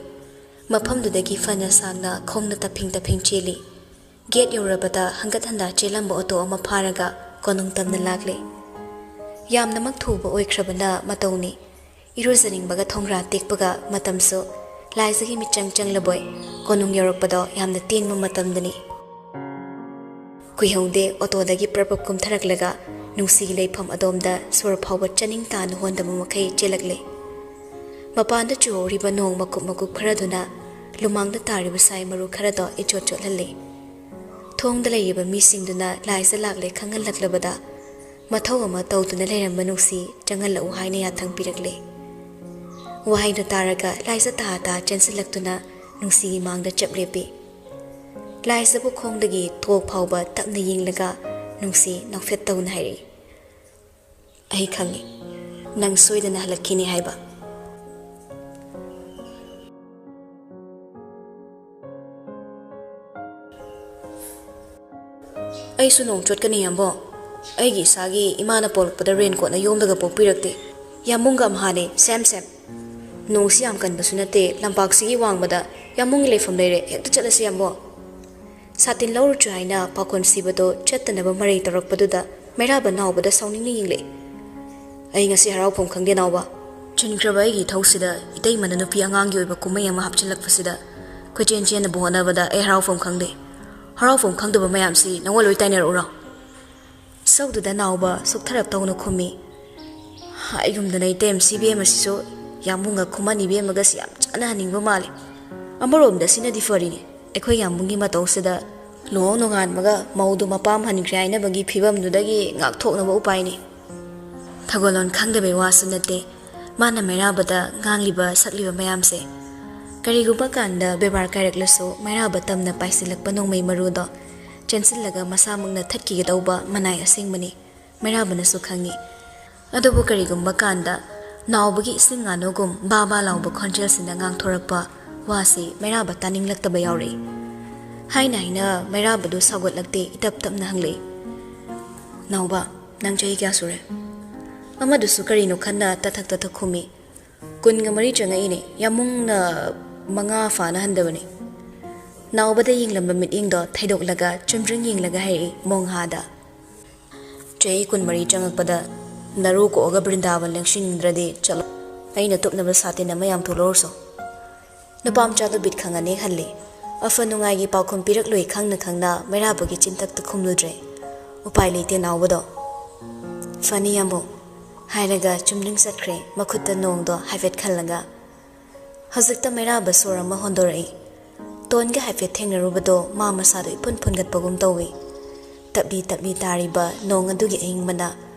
ꯃꯐꯝꯗꯨꯗꯒꯤ ꯐꯅ ꯁꯥꯡꯅ ꯈꯣꯡꯅ ꯇꯞꯐꯤꯡ ꯇꯞꯐꯤꯡ ꯆꯦꯜꯂꯤ꯫ ꯒꯦꯠ ꯌꯧꯔꯕꯗ ꯍꯪꯒꯠ ꯍꯟꯗꯥ ꯆꯦꯜꯂꯝꯕ ꯑꯣꯇꯣ ꯑꯃ ꯐꯥꯔꯒ ꯀꯣꯅꯨꯡ ꯇꯝꯅ ꯂꯥꯛꯂꯦ꯫ ꯌꯥꯝꯅꯃꯛ ꯊꯨꯕ ꯑꯣꯏꯈ꯭ꯔꯕꯅ ꯃꯇꯧꯅꯤ꯫ ꯏꯔꯨꯖꯅꯤꯡꯕꯒ ꯊꯣꯡꯒ꯭ꯔꯥ ꯇꯦꯛꯄꯒ ꯃꯇꯝꯁꯨ ꯂꯥꯏꯖꯒꯤ ꯃꯤꯆꯪ ꯆꯪꯂꯕꯣꯏ꯫ ꯀꯣꯅꯨꯡ ꯌꯧꯔꯛꯄꯗꯣ ꯌꯥꯝꯅ ꯇꯦꯟꯕ ꯃꯇꯝꯗꯅꯤ꯫ ꯀꯨꯏꯍꯧꯗꯦ ꯑꯣꯇꯣꯗꯒꯤ ꯄ꯭ꯔꯞ ꯄ꯭ꯔꯞ ꯀꯨꯝꯊꯔꯛꯂꯒ ꯅꯨꯡꯁꯤꯒꯤ ꯂꯩꯐꯝ ꯑꯗꯣꯝꯗ ꯁꯣꯔ ꯐꯥꯎꯕ ꯆꯥꯅꯤꯡ ꯇꯥꯅ ꯍꯣꯟꯗꯕ ꯃꯈꯩ ꯆꯦꯜꯂꯛꯂꯦ꯫ ꯃꯄꯥꯟꯗ ꯆꯨꯍꯧꯔꯤꯕ ꯅꯣꯡ ꯃꯀꯨꯞ ꯃꯀꯨꯞ ꯈꯔꯗꯨꯅ ꯂꯨꯃꯥꯡꯗ ꯇꯥꯔꯤꯕ ꯁꯥꯏ ꯃꯔꯨ ꯈꯔꯗꯣ ꯏꯆꯣꯠ ꯆꯣꯠꯍꯜꯂꯦ꯫ ꯊꯣꯡꯗ ꯂꯩꯔꯤꯕ ꯃꯤꯁꯤꯡꯗꯨꯅ ꯂꯥꯏꯖ ꯂꯥꯛꯂꯦ ꯈꯪꯍꯜꯂꯛꯂꯕꯗ ꯃꯊꯧ ꯑꯃ ꯇꯧꯗꯨꯅ ꯂꯩꯔꯝꯕ ꯅꯨꯡꯁꯤ ꯆꯪꯍꯜꯂꯛꯎ ꯍꯥꯏꯅ ꯌꯥꯊꯪ ꯄꯤꯔꯛꯂꯦ꯫ ꯋꯥꯍꯩꯗꯨ ꯇꯥꯔꯒ ꯂꯥꯏꯖ ꯇꯥ ꯇꯥ ꯆꯦꯟꯁꯤꯜꯂꯛꯇꯨꯅ ꯅꯨꯡꯁꯤꯒꯤ ꯃꯥꯡꯗ ꯆꯞ ꯂꯦꯞꯄꯤ꯫ ꯂꯥꯏꯖꯕꯨ ꯈꯣꯡꯗꯒꯤ ꯇꯣꯛ ꯐꯥꯎꯕ ꯇꯞꯅ ꯌꯦꯡꯂꯒ ꯅꯨꯡꯁꯤ ꯅꯣꯛꯐꯦꯠ ꯇꯧꯅ ꯍꯥꯏꯔꯛꯏ, "ꯑꯩ ꯈꯪꯏ, ꯅꯪ ꯁꯣꯏꯗꯅ ꯍꯜꯂꯛꯈꯤꯅꯤ ꯍꯥꯏꯕ"꯫ "ꯑꯩꯁꯨ ꯅꯣꯡ ꯆꯣꯠꯀꯅꯤ, ꯌꯥꯝꯕꯣ꯫ ꯑꯩꯒꯤ ꯏꯁꯥꯒꯤ ꯏꯃꯥꯅ ꯄꯣꯛꯂꯛꯄꯗ ꯔꯦꯟꯀꯣꯠꯅ ꯌꯣꯝꯂꯒ ꯄꯣꯛꯄꯤꯔꯛꯇꯦ꯫ ꯌꯥꯝꯕꯨꯡꯒ ꯑꯝꯍꯥꯅꯦ, ꯁꯦꯝ ꯁꯦꯝ꯫ ꯅꯣꯡꯁꯤ ꯌꯥꯝ ꯀꯟꯕꯁꯨ ꯅꯠꯇꯦ, ꯂꯝꯄꯥꯛꯁꯤꯒꯤ ꯋꯥꯡꯃꯗ ꯌꯥꯝꯕꯨꯡꯒꯤ ꯂꯩꯐꯝ ꯂꯩꯔꯦ, ꯍꯦꯛꯇ ꯆꯠꯂꯁꯤ, ꯌꯥꯝꯕꯣ"꯫ ꯁꯥꯇꯤꯟ ꯂꯧꯔꯨꯆꯣ ꯍꯥꯏꯅ ꯄꯥꯈꯣꯟ ꯁꯤꯕꯗꯣ ꯆꯠꯇꯅꯕ ꯃꯔꯩ ꯇꯧꯔꯛꯄꯗꯨꯗ ꯃꯩꯔꯥꯕ ꯅꯥꯎꯕꯗ ꯁꯥꯎꯅꯤꯡꯅ ꯌꯦꯡꯂꯛꯏ꯫ "ꯑꯩ ꯉꯁꯤ ꯍꯔꯥꯎꯐꯝ ꯈꯪꯗꯦ, ꯅꯥꯎꯕ꯫ ꯆꯤꯟꯈ꯭ꯔꯕ ꯑꯩꯒꯤ ꯏꯊꯧꯁꯤꯗ ꯏꯇꯩꯃꯅ ꯅꯨꯄꯤ ꯑꯉꯥꯡꯒꯤ ꯑꯣꯏꯕ ꯀꯨꯝꯍꯩ ꯑꯃ ꯍꯥꯞꯆꯤꯜꯂꯛꯄꯁꯤꯗ ꯀꯣꯏꯆꯦꯟ ꯆꯦꯟꯅꯕ ꯍꯣꯠꯅꯕꯗ ꯑꯩ ꯍꯔꯥꯎꯐꯝ ꯈꯪꯗꯦ꯫ ꯍꯔꯥꯎꯐꯝ ꯈꯪꯗꯕ ꯃꯌꯥꯝꯁꯤ ꯅꯪꯉꯣꯟ ꯂꯣꯏ ꯇꯥꯏꯅꯔꯛꯎꯔꯣ?" ꯁꯧꯗꯨꯗ ꯅꯥꯎꯕ ꯁꯨꯛꯊꯔꯞ ꯇꯧꯅ ꯈꯨꯝꯃꯤ꯫ ꯍꯥꯏꯒꯨꯝꯗꯅ ꯏꯇꯩꯃ ꯁꯤ ꯕꯦꯝꯃꯁꯤꯁꯨ ꯌꯥꯝꯕꯨꯡꯒ ꯈꯨꯃꯟ ꯏꯕꯦꯝꯃꯒꯁꯤ ꯌꯥꯝ ꯆꯥꯟꯅꯍꯟꯅꯤꯡꯕ ꯃꯥꯜꯂꯤ꯫ ꯑꯃꯔꯣꯝꯗ ꯁꯤꯅꯗꯤ ꯐꯔꯤꯅꯤ꯫ ꯑꯩꯈꯣꯏ ꯌꯥꯝꯕꯨꯡꯒꯤ ꯃꯇꯧꯁꯤꯗ ꯂꯨꯍꯣꯡ ꯅꯣꯡꯉꯥꯟꯕꯒ ꯃꯧꯗꯨ ꯃꯄꯥꯝ ꯍꯟꯈ꯭ꯔꯦ ꯍꯥꯏꯅꯕꯒꯤ ꯐꯤꯕꯝꯗꯨꯗꯒꯤ ꯉꯥꯛꯊꯣꯛꯅꯕ ꯎꯄꯥꯏꯅꯤ꯫ ꯊꯧꯒꯜꯂꯣꯟ ꯈꯪꯗꯕꯩ ꯋꯥꯁꯨ ꯅꯠꯇꯦ꯫ ꯃꯥꯅ ꯃꯩꯔꯥꯕꯗ ꯉꯥꯡꯂꯤꯕ ꯁꯛꯂꯤꯕ ꯃꯌꯥꯝꯁꯦ꯫ ꯀꯔꯤꯒꯨꯝꯕ ꯀꯥꯟꯗ ꯕꯦꯕꯥꯔ ꯀꯥꯏꯔꯛꯂꯁꯨ ꯃꯩꯔꯥꯕ ꯇꯝꯅ ꯄꯥꯏꯁꯤꯜꯂꯛꯄ ꯅꯣꯡꯃꯩ ꯃꯔꯨꯗꯣ ꯆꯦꯟꯁꯤꯜꯂꯒ ꯃꯁꯥꯃꯛꯅ ꯊꯠꯈꯤꯒꯗꯧꯕ ꯃꯅꯥꯏ ꯑꯁꯦꯡꯕꯅꯤ꯫ ꯃꯩꯔꯥꯕꯅꯁꯨ ꯈꯪꯏ꯫ ꯑꯗꯨꯕꯨ ꯀꯔꯤꯒꯨꯝꯕ ꯀꯥꯟꯗ ꯅꯥꯎꯕꯒꯤ ꯏꯁꯤꯡ ꯉꯥꯅꯨꯒꯨꯝ ꯕꯥ ꯕꯥ ꯂꯥꯎꯕ ꯈꯣꯟꯖꯦꯜꯁꯤꯅ ꯉꯥꯡꯊꯣꯔꯛꯄ ꯋꯥꯁꯤ ꯃꯩꯔꯥꯕ ꯇꯥꯅꯤꯡꯂꯛꯇꯕ ꯌꯥꯎꯔꯛꯏ꯫ ꯍꯥꯏꯅ ꯍꯥꯏꯅ ꯃꯩꯔꯥꯕꯗꯨ ꯁꯥꯎꯒꯠꯂꯛꯇꯦ, ꯏꯇꯞ ꯇꯞꯅ ꯍꯪꯂꯛꯏ, "ꯅꯥꯎꯕ, ꯅꯪ ꯆꯍꯤ ꯀꯌꯥ ꯁꯨꯔꯦ?" ꯑꯃꯗꯨꯁꯨ ꯀꯔꯤꯅꯣ ꯈꯟꯅ ꯇꯊꯛ ꯇꯊꯛ ꯈꯨꯝꯃꯤ, "ꯀꯨꯟꯒ ꯃꯔꯤ ꯆꯪꯉꯛꯏꯅꯦ, ꯌꯥꯝꯕꯨꯡꯅ ꯃꯉꯥ ꯐꯥꯅ ꯍꯟꯗꯕꯅꯤ"꯫ ꯅꯥꯎꯕꯗ ꯌꯦꯡꯂꯝꯕ ꯃꯤꯠꯌꯦꯡꯗꯣ ꯊꯩꯗꯣꯛꯂꯒ ꯆꯨꯝꯗ꯭ꯔꯤꯡ ꯌꯦꯡꯂꯒ ꯍꯥꯏꯔꯛꯏ ꯃꯣꯡꯍꯥꯗ, "ꯆꯍꯤ ꯀꯨꯟꯃꯔꯤ ꯆꯪꯉꯛꯄꯗ ꯅꯔꯨ ꯀꯣꯛꯑꯒ ꯕ꯭ꯔꯤꯟꯗꯥꯕꯟ ꯂꯦꯡꯁꯤꯟꯅꯤꯡꯗ꯭ꯔꯗꯤ ꯆꯠꯂꯣ꯫ ꯑꯩꯅ ꯇꯨꯞꯅꯕ ꯁꯥꯇꯤꯟ ꯑꯃ ꯌꯥꯝ ꯊꯣꯛꯂꯛꯎꯔꯁꯨ"꯫ ꯅꯨꯄꯥ ꯃꯆꯥꯗꯨ ꯕꯤꯠ ꯈꯪꯉ ꯅꯦꯛꯍꯜꯂꯤ꯫ ꯑꯐ ꯅꯨꯡꯉꯥꯏꯒꯤ ꯄꯥꯎꯈꯨꯝ ꯄꯤꯔꯛꯂꯣꯏ ꯈꯪꯅ ꯈꯪꯅ ꯃꯩꯔꯥꯕꯒꯤ ꯆꯤꯟꯊꯛꯇ ꯈꯨꯝꯂꯨꯗ꯭ꯔꯦ꯫ ꯎꯄꯥꯏ ꯂꯩꯇꯦ ꯅꯥꯎꯕꯗꯣ꯫ "ꯐꯅꯤ ꯌꯥꯝꯕꯨꯡ" ꯍꯥꯏꯔꯒ ꯆꯨꯝꯗ꯭ꯔꯤꯡ ꯆꯠꯈ꯭ꯔꯦ, ꯃꯈꯨꯠꯇ ꯅꯣꯡꯗꯣ ꯍꯥꯏꯐꯦꯠ ꯈꯜꯂꯒ꯫ ꯍꯧꯖꯤꯛꯇ ꯃꯩꯔꯥꯕ ꯁꯣꯔ ꯑꯃ ꯍꯣꯟꯗꯣꯔꯛꯏ꯫ ꯇꯣꯟꯒ ꯍꯥꯏꯐꯦꯠ ꯊꯦꯡꯅꯔꯨꯕꯗꯣ ꯃꯥ ꯃꯁꯥꯗꯣ ꯏꯐꯨꯟ ꯐꯨꯟꯒꯠꯄꯒꯨꯝ ꯇꯧꯏ꯫ ꯇꯞꯂꯤ ꯇꯞꯂꯤ ꯇꯥꯔꯤꯕ ꯅꯣꯡ ꯑꯗꯨꯒꯤ ꯑꯏꯪꯕꯅ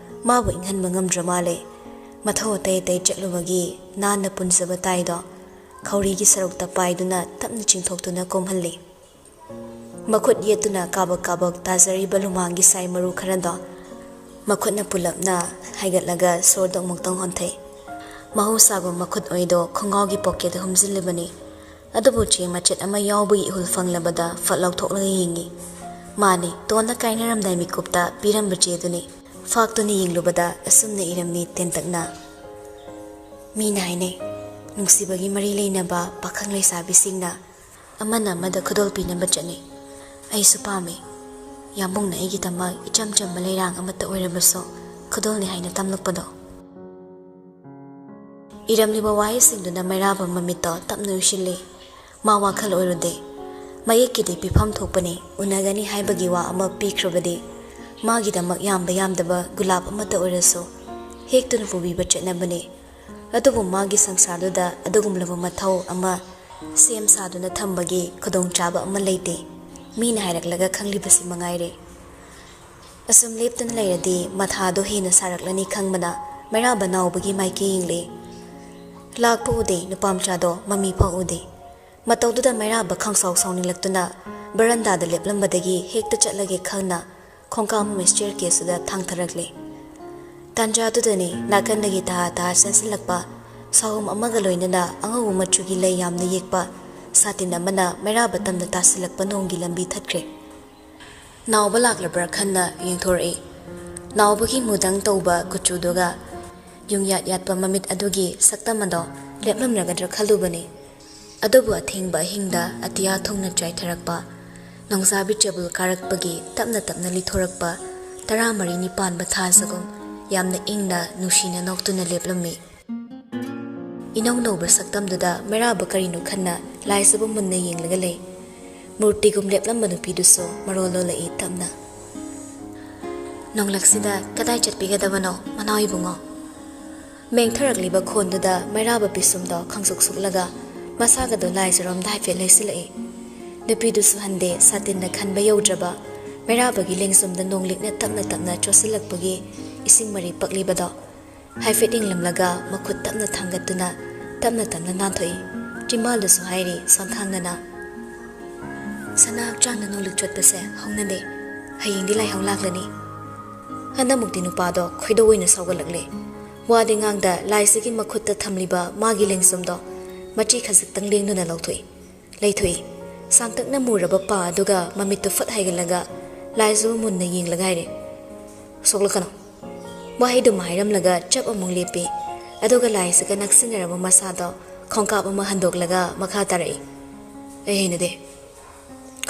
ꯃꯥꯕꯨ ꯏꯪꯍꯟꯕ ꯉꯝꯗ꯭ꯔ ꯃꯥꯜꯂꯦ꯫ ꯃꯊꯧ ꯑꯇꯩ ꯑꯇꯩ ꯆꯠꯂꯨꯕꯒꯤ ꯅꯥꯟꯅ ꯄꯨꯟꯖꯕ ꯇꯥꯏꯗꯣ ꯈꯧꯔꯤꯒꯤ ꯁꯔꯨꯛꯇ ꯄꯥꯏꯗꯨꯅ ꯇꯞꯅ ꯆꯤꯡꯊꯣꯛꯇꯨꯅ ꯀꯣꯝꯍꯜꯂꯤ꯫ ꯃꯈꯨꯠ ꯌꯦꯠꯇꯨꯅ ꯀꯥꯕꯛ ꯀꯥꯕꯛ ꯇꯥꯖꯔꯤꯕ ꯂꯨꯃꯥꯡꯒꯤ ꯁꯥꯏ ꯃꯔꯨ ꯈꯔꯗꯣ ꯃꯈꯨꯠꯅ ꯄꯨꯂꯞꯅ ꯍꯥꯏꯒꯠꯂꯒ ꯁꯣꯔꯗꯣ ꯑꯃꯨꯛꯇꯪ ꯍꯣꯟꯊꯩ꯫ ꯃꯍꯧꯁꯥꯒꯨꯝ ꯃꯈꯨꯠ ꯑꯣꯏꯗꯣ ꯈꯣꯡꯒꯥꯎꯒꯤ ꯄꯣꯀꯦꯠꯇ ꯍꯨꯝꯖꯤꯜꯂꯤꯕꯅꯤ꯫ ꯑꯗꯨꯕꯨ ꯆꯦ ꯃꯆꯦꯠ ꯑꯃ ꯌꯥꯎꯕꯒꯤ ꯏꯍꯨꯜ ꯐꯪꯂꯕꯗ ꯐꯠ ꯂꯧꯊꯣꯛꯂꯒ ꯌꯦꯡꯉꯤ꯫ ꯃꯥꯅꯤ, ꯇꯣꯟꯅ ꯀꯥꯏꯅꯔꯝꯗꯥꯏ ꯃꯤꯀꯨꯞꯇ ꯄꯤꯔꯝꯕ ꯆꯦꯗꯨꯅꯤ꯫ ꯐꯥꯛꯇꯨꯅ ꯌꯦꯡꯂꯨꯕꯗ ꯑꯁꯨꯝꯅ ꯏꯔꯝꯃꯤ ꯇꯦꯟꯇꯛꯅ: "ꯃꯤꯅ ꯍꯥꯏꯅꯩ, ꯅꯨꯡꯁꯤꯕꯒꯤ ꯃꯔꯤ ꯂꯩꯅꯕ ꯄꯥꯈꯪ ꯂꯩꯁꯥꯕꯤꯁꯤꯡꯅ ꯑꯃꯅ ꯑꯃꯗ ꯈꯨꯗꯣꯜ ꯄꯤꯅꯕ ꯆꯠꯅꯩ꯫ ꯑꯩꯁꯨ ꯄꯥꯝꯃꯤ꯫ ꯌꯥꯝꯕꯨꯡꯅ ꯑꯩꯒꯤꯗꯃꯛ ꯏꯆꯝ ꯆꯝꯕ ꯂꯩꯔꯥꯡ ꯑꯃꯠꯇ ꯑꯣꯏꯔꯕꯁꯨ ꯈꯨꯗꯣꯜꯅꯤ ꯍꯥꯏꯅ ꯇꯝꯂꯛꯄꯗꯣ"꯫ ꯏꯔꯝꯂꯤꯕ ꯋꯥꯍꯩꯁꯤꯡꯗꯨꯅ ꯃꯩꯔꯥꯕ ꯃꯃꯤꯠꯇꯣ ꯇꯞꯅ ꯎꯏꯁꯤꯜꯂꯤ꯫ ꯃꯥ ꯋꯥꯈꯜ ꯑꯣꯏꯔꯨꯗꯦ꯫ ꯃꯌꯦꯛꯀꯤꯗꯤ ꯄꯤꯐꯝ ꯊꯣꯛꯄꯅꯤ, ꯎꯅꯒꯅꯤ ꯍꯥꯏꯕꯒꯤ ꯋꯥ ꯑꯃ ꯄꯤꯈ꯭ꯔꯕꯗꯤ ꯃꯥꯒꯤꯗꯃꯛ ꯌꯥꯝꯕ ꯌꯥꯝꯗꯕ ꯒꯨꯂꯥꯞ ꯑꯃꯠꯇ ꯑꯣꯏꯔꯁꯨ ꯍꯦꯛꯇꯨꯅ ꯄꯨꯕꯤꯕ ꯆꯠꯅꯕꯅꯤ꯫ ꯑꯗꯨꯕꯨ ꯃꯥꯒꯤ ꯁꯪꯁꯥꯔꯗꯨꯗ ꯑꯗꯨꯒꯨꯝꯂꯕ ꯃꯊꯧ ꯑꯃ ꯁꯦꯝ ꯁꯥꯗꯨꯅ ꯊꯝꯕꯒꯤ ꯈꯨꯗꯣꯡꯆꯥꯕ ꯑꯃ ꯂꯩꯇꯦ꯫ ꯃꯤꯅ ꯍꯥꯏꯔꯛꯂꯒ ꯈꯪꯂꯤꯕꯁꯤ ꯃꯉꯥꯏꯔꯦ꯫ ꯑꯁꯨꯝ ꯂꯦꯞꯇꯨꯅ ꯂꯩꯔꯗꯤ ꯃꯊꯥꯗꯣ ꯍꯦꯟꯅ ꯁꯥꯔꯛꯂꯅꯤ ꯈꯪꯕꯅ ꯃꯩꯔꯥꯕ ꯅꯥꯎꯕꯒꯤ ꯃꯥꯏꯀꯩ ꯌꯦꯡꯂꯤ꯫ ꯂꯥꯛꯄ ꯎꯗꯦ, ꯅꯨꯄꯥꯃꯆꯥꯗꯣ ꯃꯃꯤ ꯐꯥꯎ ꯎꯗꯦ꯫ ꯃꯇꯧꯗꯨꯗ ꯃꯩꯔꯥꯕ ꯈꯪꯁꯥꯎ ꯁꯥꯎꯅꯤꯡꯂꯛꯇꯨꯅ ꯕꯔꯟꯗꯥꯗ ꯂꯦꯞꯂꯝꯕꯗꯒꯤ ꯍꯦꯛꯇ ꯆꯠꯂꯒꯦ ꯈꯪꯅ ꯈꯣꯡꯀꯥꯞ ꯑꯃ ꯁ꯭ꯇꯦꯌꯔ ꯀꯦꯁꯇꯨꯗ ꯊꯥꯡꯊꯔꯛꯂꯦ꯫ ꯇꯥꯟꯖꯥꯗꯨꯗꯅꯤ ꯅꯥꯀꯟꯗꯒꯤ ꯇꯍꯥ ꯇꯍꯥ ꯆꯦꯟꯁꯤꯜꯂꯛꯄ ꯁꯥꯍꯨꯝ ꯑꯃꯒ ꯂꯣꯏꯅꯅ ꯑꯉꯧꯕ ꯃꯆꯨꯒꯤ ꯂꯩ ꯌꯥꯝꯅ ꯌꯦꯛꯄ ꯁꯥꯇꯤꯟ ꯑꯃꯅ ꯃꯩꯔꯥꯕ ꯇꯝꯅ ꯇꯥꯁꯤꯜꯂꯛꯄ ꯅꯣꯡꯒꯤ ꯂꯝꯕꯤ ꯊꯠꯈ꯭ꯔꯦ꯫ ꯅꯥꯎꯕ ꯂꯥꯛꯂꯕ꯭ꯔꯥ ꯈꯟꯅ ꯌꯦꯡꯊꯣꯔꯛꯏ꯫ ꯅꯥꯎꯕꯒꯤ ꯃꯨꯗꯪ ꯇꯧꯕ ꯀꯨꯆꯨꯗꯨꯒ ꯌꯨꯡꯌꯥꯠ ꯌꯥꯠꯄ ꯃꯃꯤꯠ ꯑꯗꯨꯒꯤ ꯁꯛꯇꯝ ꯑꯗꯣ ꯂꯦꯞꯂꯝꯂꯒꯗ꯭ꯔꯥ ꯈꯜꯂꯨꯕꯅꯤ꯫ ꯑꯗꯨꯕꯨ ꯑꯊꯦꯡꯕ ꯑꯍꯤꯡꯗ ꯑꯇꯤꯌꯥ ꯊꯣꯡꯅ ꯆꯥꯏꯊꯔꯛꯄ ꯅꯣꯡꯖꯥꯕꯤ ꯆꯦꯕꯨꯜ ꯀꯥꯔꯛꯄꯒꯤ ꯇꯞꯅ ꯇꯞꯅ ꯂꯤꯊꯣꯔꯛꯄ ꯇꯔꯥꯃꯔꯤꯅꯤ ꯄꯥꯟꯕ ꯊꯥꯖꯒꯨꯝ ꯌꯥꯝꯅ ꯏꯪꯅ ꯅꯨꯡꯁꯤꯅ ꯅꯣꯛꯇꯨꯅ ꯂꯦꯞꯂꯝꯃꯤ꯫ ꯏꯅꯧ ꯅꯧꯕ ꯁꯛꯇꯝꯗꯨꯗ ꯃꯩꯔꯥꯕ ꯀꯔꯤꯅꯣ ꯈꯟꯅ ꯂꯥꯏꯖꯕ ꯃꯨꯟꯅ ꯌꯦꯡꯂꯒ ꯂꯩ꯫ ꯃꯨꯔꯇꯤꯒꯨꯝ ꯂꯦꯞꯂꯝꯕ ꯅꯨꯄꯤꯗꯨꯁꯨ ꯃꯔꯣꯜ ꯂꯣꯜꯂꯛꯏ ꯇꯞꯅ꯫ "ꯅꯣꯡꯂꯛꯁꯤꯗ ꯀꯗꯥꯏ ꯆꯠꯄꯤꯒꯗꯕꯅꯣ, ꯃꯅꯥꯎ ꯏꯕꯨꯡꯉꯣ?" ꯃꯦꯡꯊꯔꯛꯂꯤꯕ ꯈꯣꯟꯗꯨꯗ ꯃꯩꯔꯥꯕ ꯄꯤꯁꯨꯝꯗꯣ ꯈꯪꯁꯨꯛ ꯁꯨꯛꯂꯒ ꯃꯁꯥꯒꯗꯣ ꯂꯥꯏꯖꯔꯣꯝꯗ ꯍꯥꯏꯐꯦꯠ ꯂꯩꯁꯤꯜꯂꯛꯏ꯫ ꯅꯨꯄꯤꯗꯨꯁꯨ ꯍꯟꯗꯦ, ꯁꯥꯇꯤꯟꯅ ꯈꯟꯕ ꯌꯧꯗ꯭ꯔꯕ ꯃꯩꯔꯥꯕꯒꯤ ꯂꯦꯡꯖꯨꯝꯗ ꯅꯣꯡꯂꯤꯛꯅ ꯇꯞꯅ ꯇꯞꯅ ꯆꯣꯠꯁꯤꯜꯂꯛꯄꯒꯤ ꯏꯁꯤꯡ ꯃꯔꯤ ꯄꯛꯂꯤꯕꯗꯣ ꯍꯥꯏꯐꯦꯠ ꯌꯦꯡꯂꯝꯂꯒ ꯃꯈꯨꯠ ꯇꯞꯅ ꯊꯥꯡꯒꯠꯇꯨꯅ ꯇꯞꯅ ꯇꯞꯅ ꯅꯥꯟꯊꯣꯛꯏ꯫ ꯆꯤꯝꯕꯥꯜꯗꯁꯨ ꯍꯥꯏꯔꯤ ꯁꯣꯟꯊꯥꯡꯅꯅ, "ꯁꯅꯥ ꯍꯛꯆꯥꯡꯗ ꯅꯣꯡꯂꯤꯛ ꯆꯣꯠꯄꯁꯦ ꯍꯧꯅꯗꯦ꯫ ꯍꯌꯦꯡꯗꯤ ꯂꯥꯏꯍꯧ ꯂꯥꯛꯂꯅꯤ꯫" ꯍꯟꯗꯛꯃꯨꯛꯇꯤ ꯅꯨꯄꯥꯗꯣ ꯈꯣꯏꯗꯧ ꯑꯣꯏꯅ ꯁꯥꯎꯒꯠꯂꯛꯂꯦ꯫ ꯋꯥꯗꯤ ꯉꯥꯡꯗ ꯂꯥꯏꯁꯤꯒꯤ ꯃꯈꯨꯠꯇ ꯊꯝꯂꯤꯕ ꯃꯥꯒꯤ ꯂꯦꯡꯖꯨꯝꯗꯣ ꯃꯆꯤ ꯈꯖꯤꯛꯇꯪ ꯂꯦꯡꯗꯨꯅ ꯂꯧꯊꯣꯛꯏ꯫ ꯂꯩꯊꯣꯛꯏ꯫ ꯁꯥꯡꯇꯛꯅ ꯃꯨꯔꯕ ꯄꯥ ꯑꯗꯨꯒ ꯃꯃꯤꯠꯇꯨ ꯐꯠ ꯍꯥꯏꯒꯠꯂꯒ ꯂꯥꯏꯁꯤꯕꯨ ꯃꯨꯟꯅ ꯌꯦꯡꯂꯒ ꯍꯥꯏꯔꯦ, "ꯁꯣꯛꯂꯛꯀꯅꯨ꯫" ꯋꯥꯍꯩꯗꯨꯃ ꯍꯥꯏꯔꯝꯂꯒ ꯆꯞ ꯑꯃꯨꯛ ꯂꯦꯞꯄꯤ꯫ ꯑꯗꯨꯒ ꯂꯥꯏꯁꯤꯒ ꯅꯛꯁꯤꯟꯅꯔꯕ ꯃꯁꯥꯗꯣ ꯈꯣꯡꯀꯥꯞ ꯑꯃ ꯍꯟꯗꯣꯛꯂꯒ ꯃꯈꯥ ꯇꯥꯔꯛꯏ, "ꯑꯩ ꯍꯩꯅꯗꯦ꯫"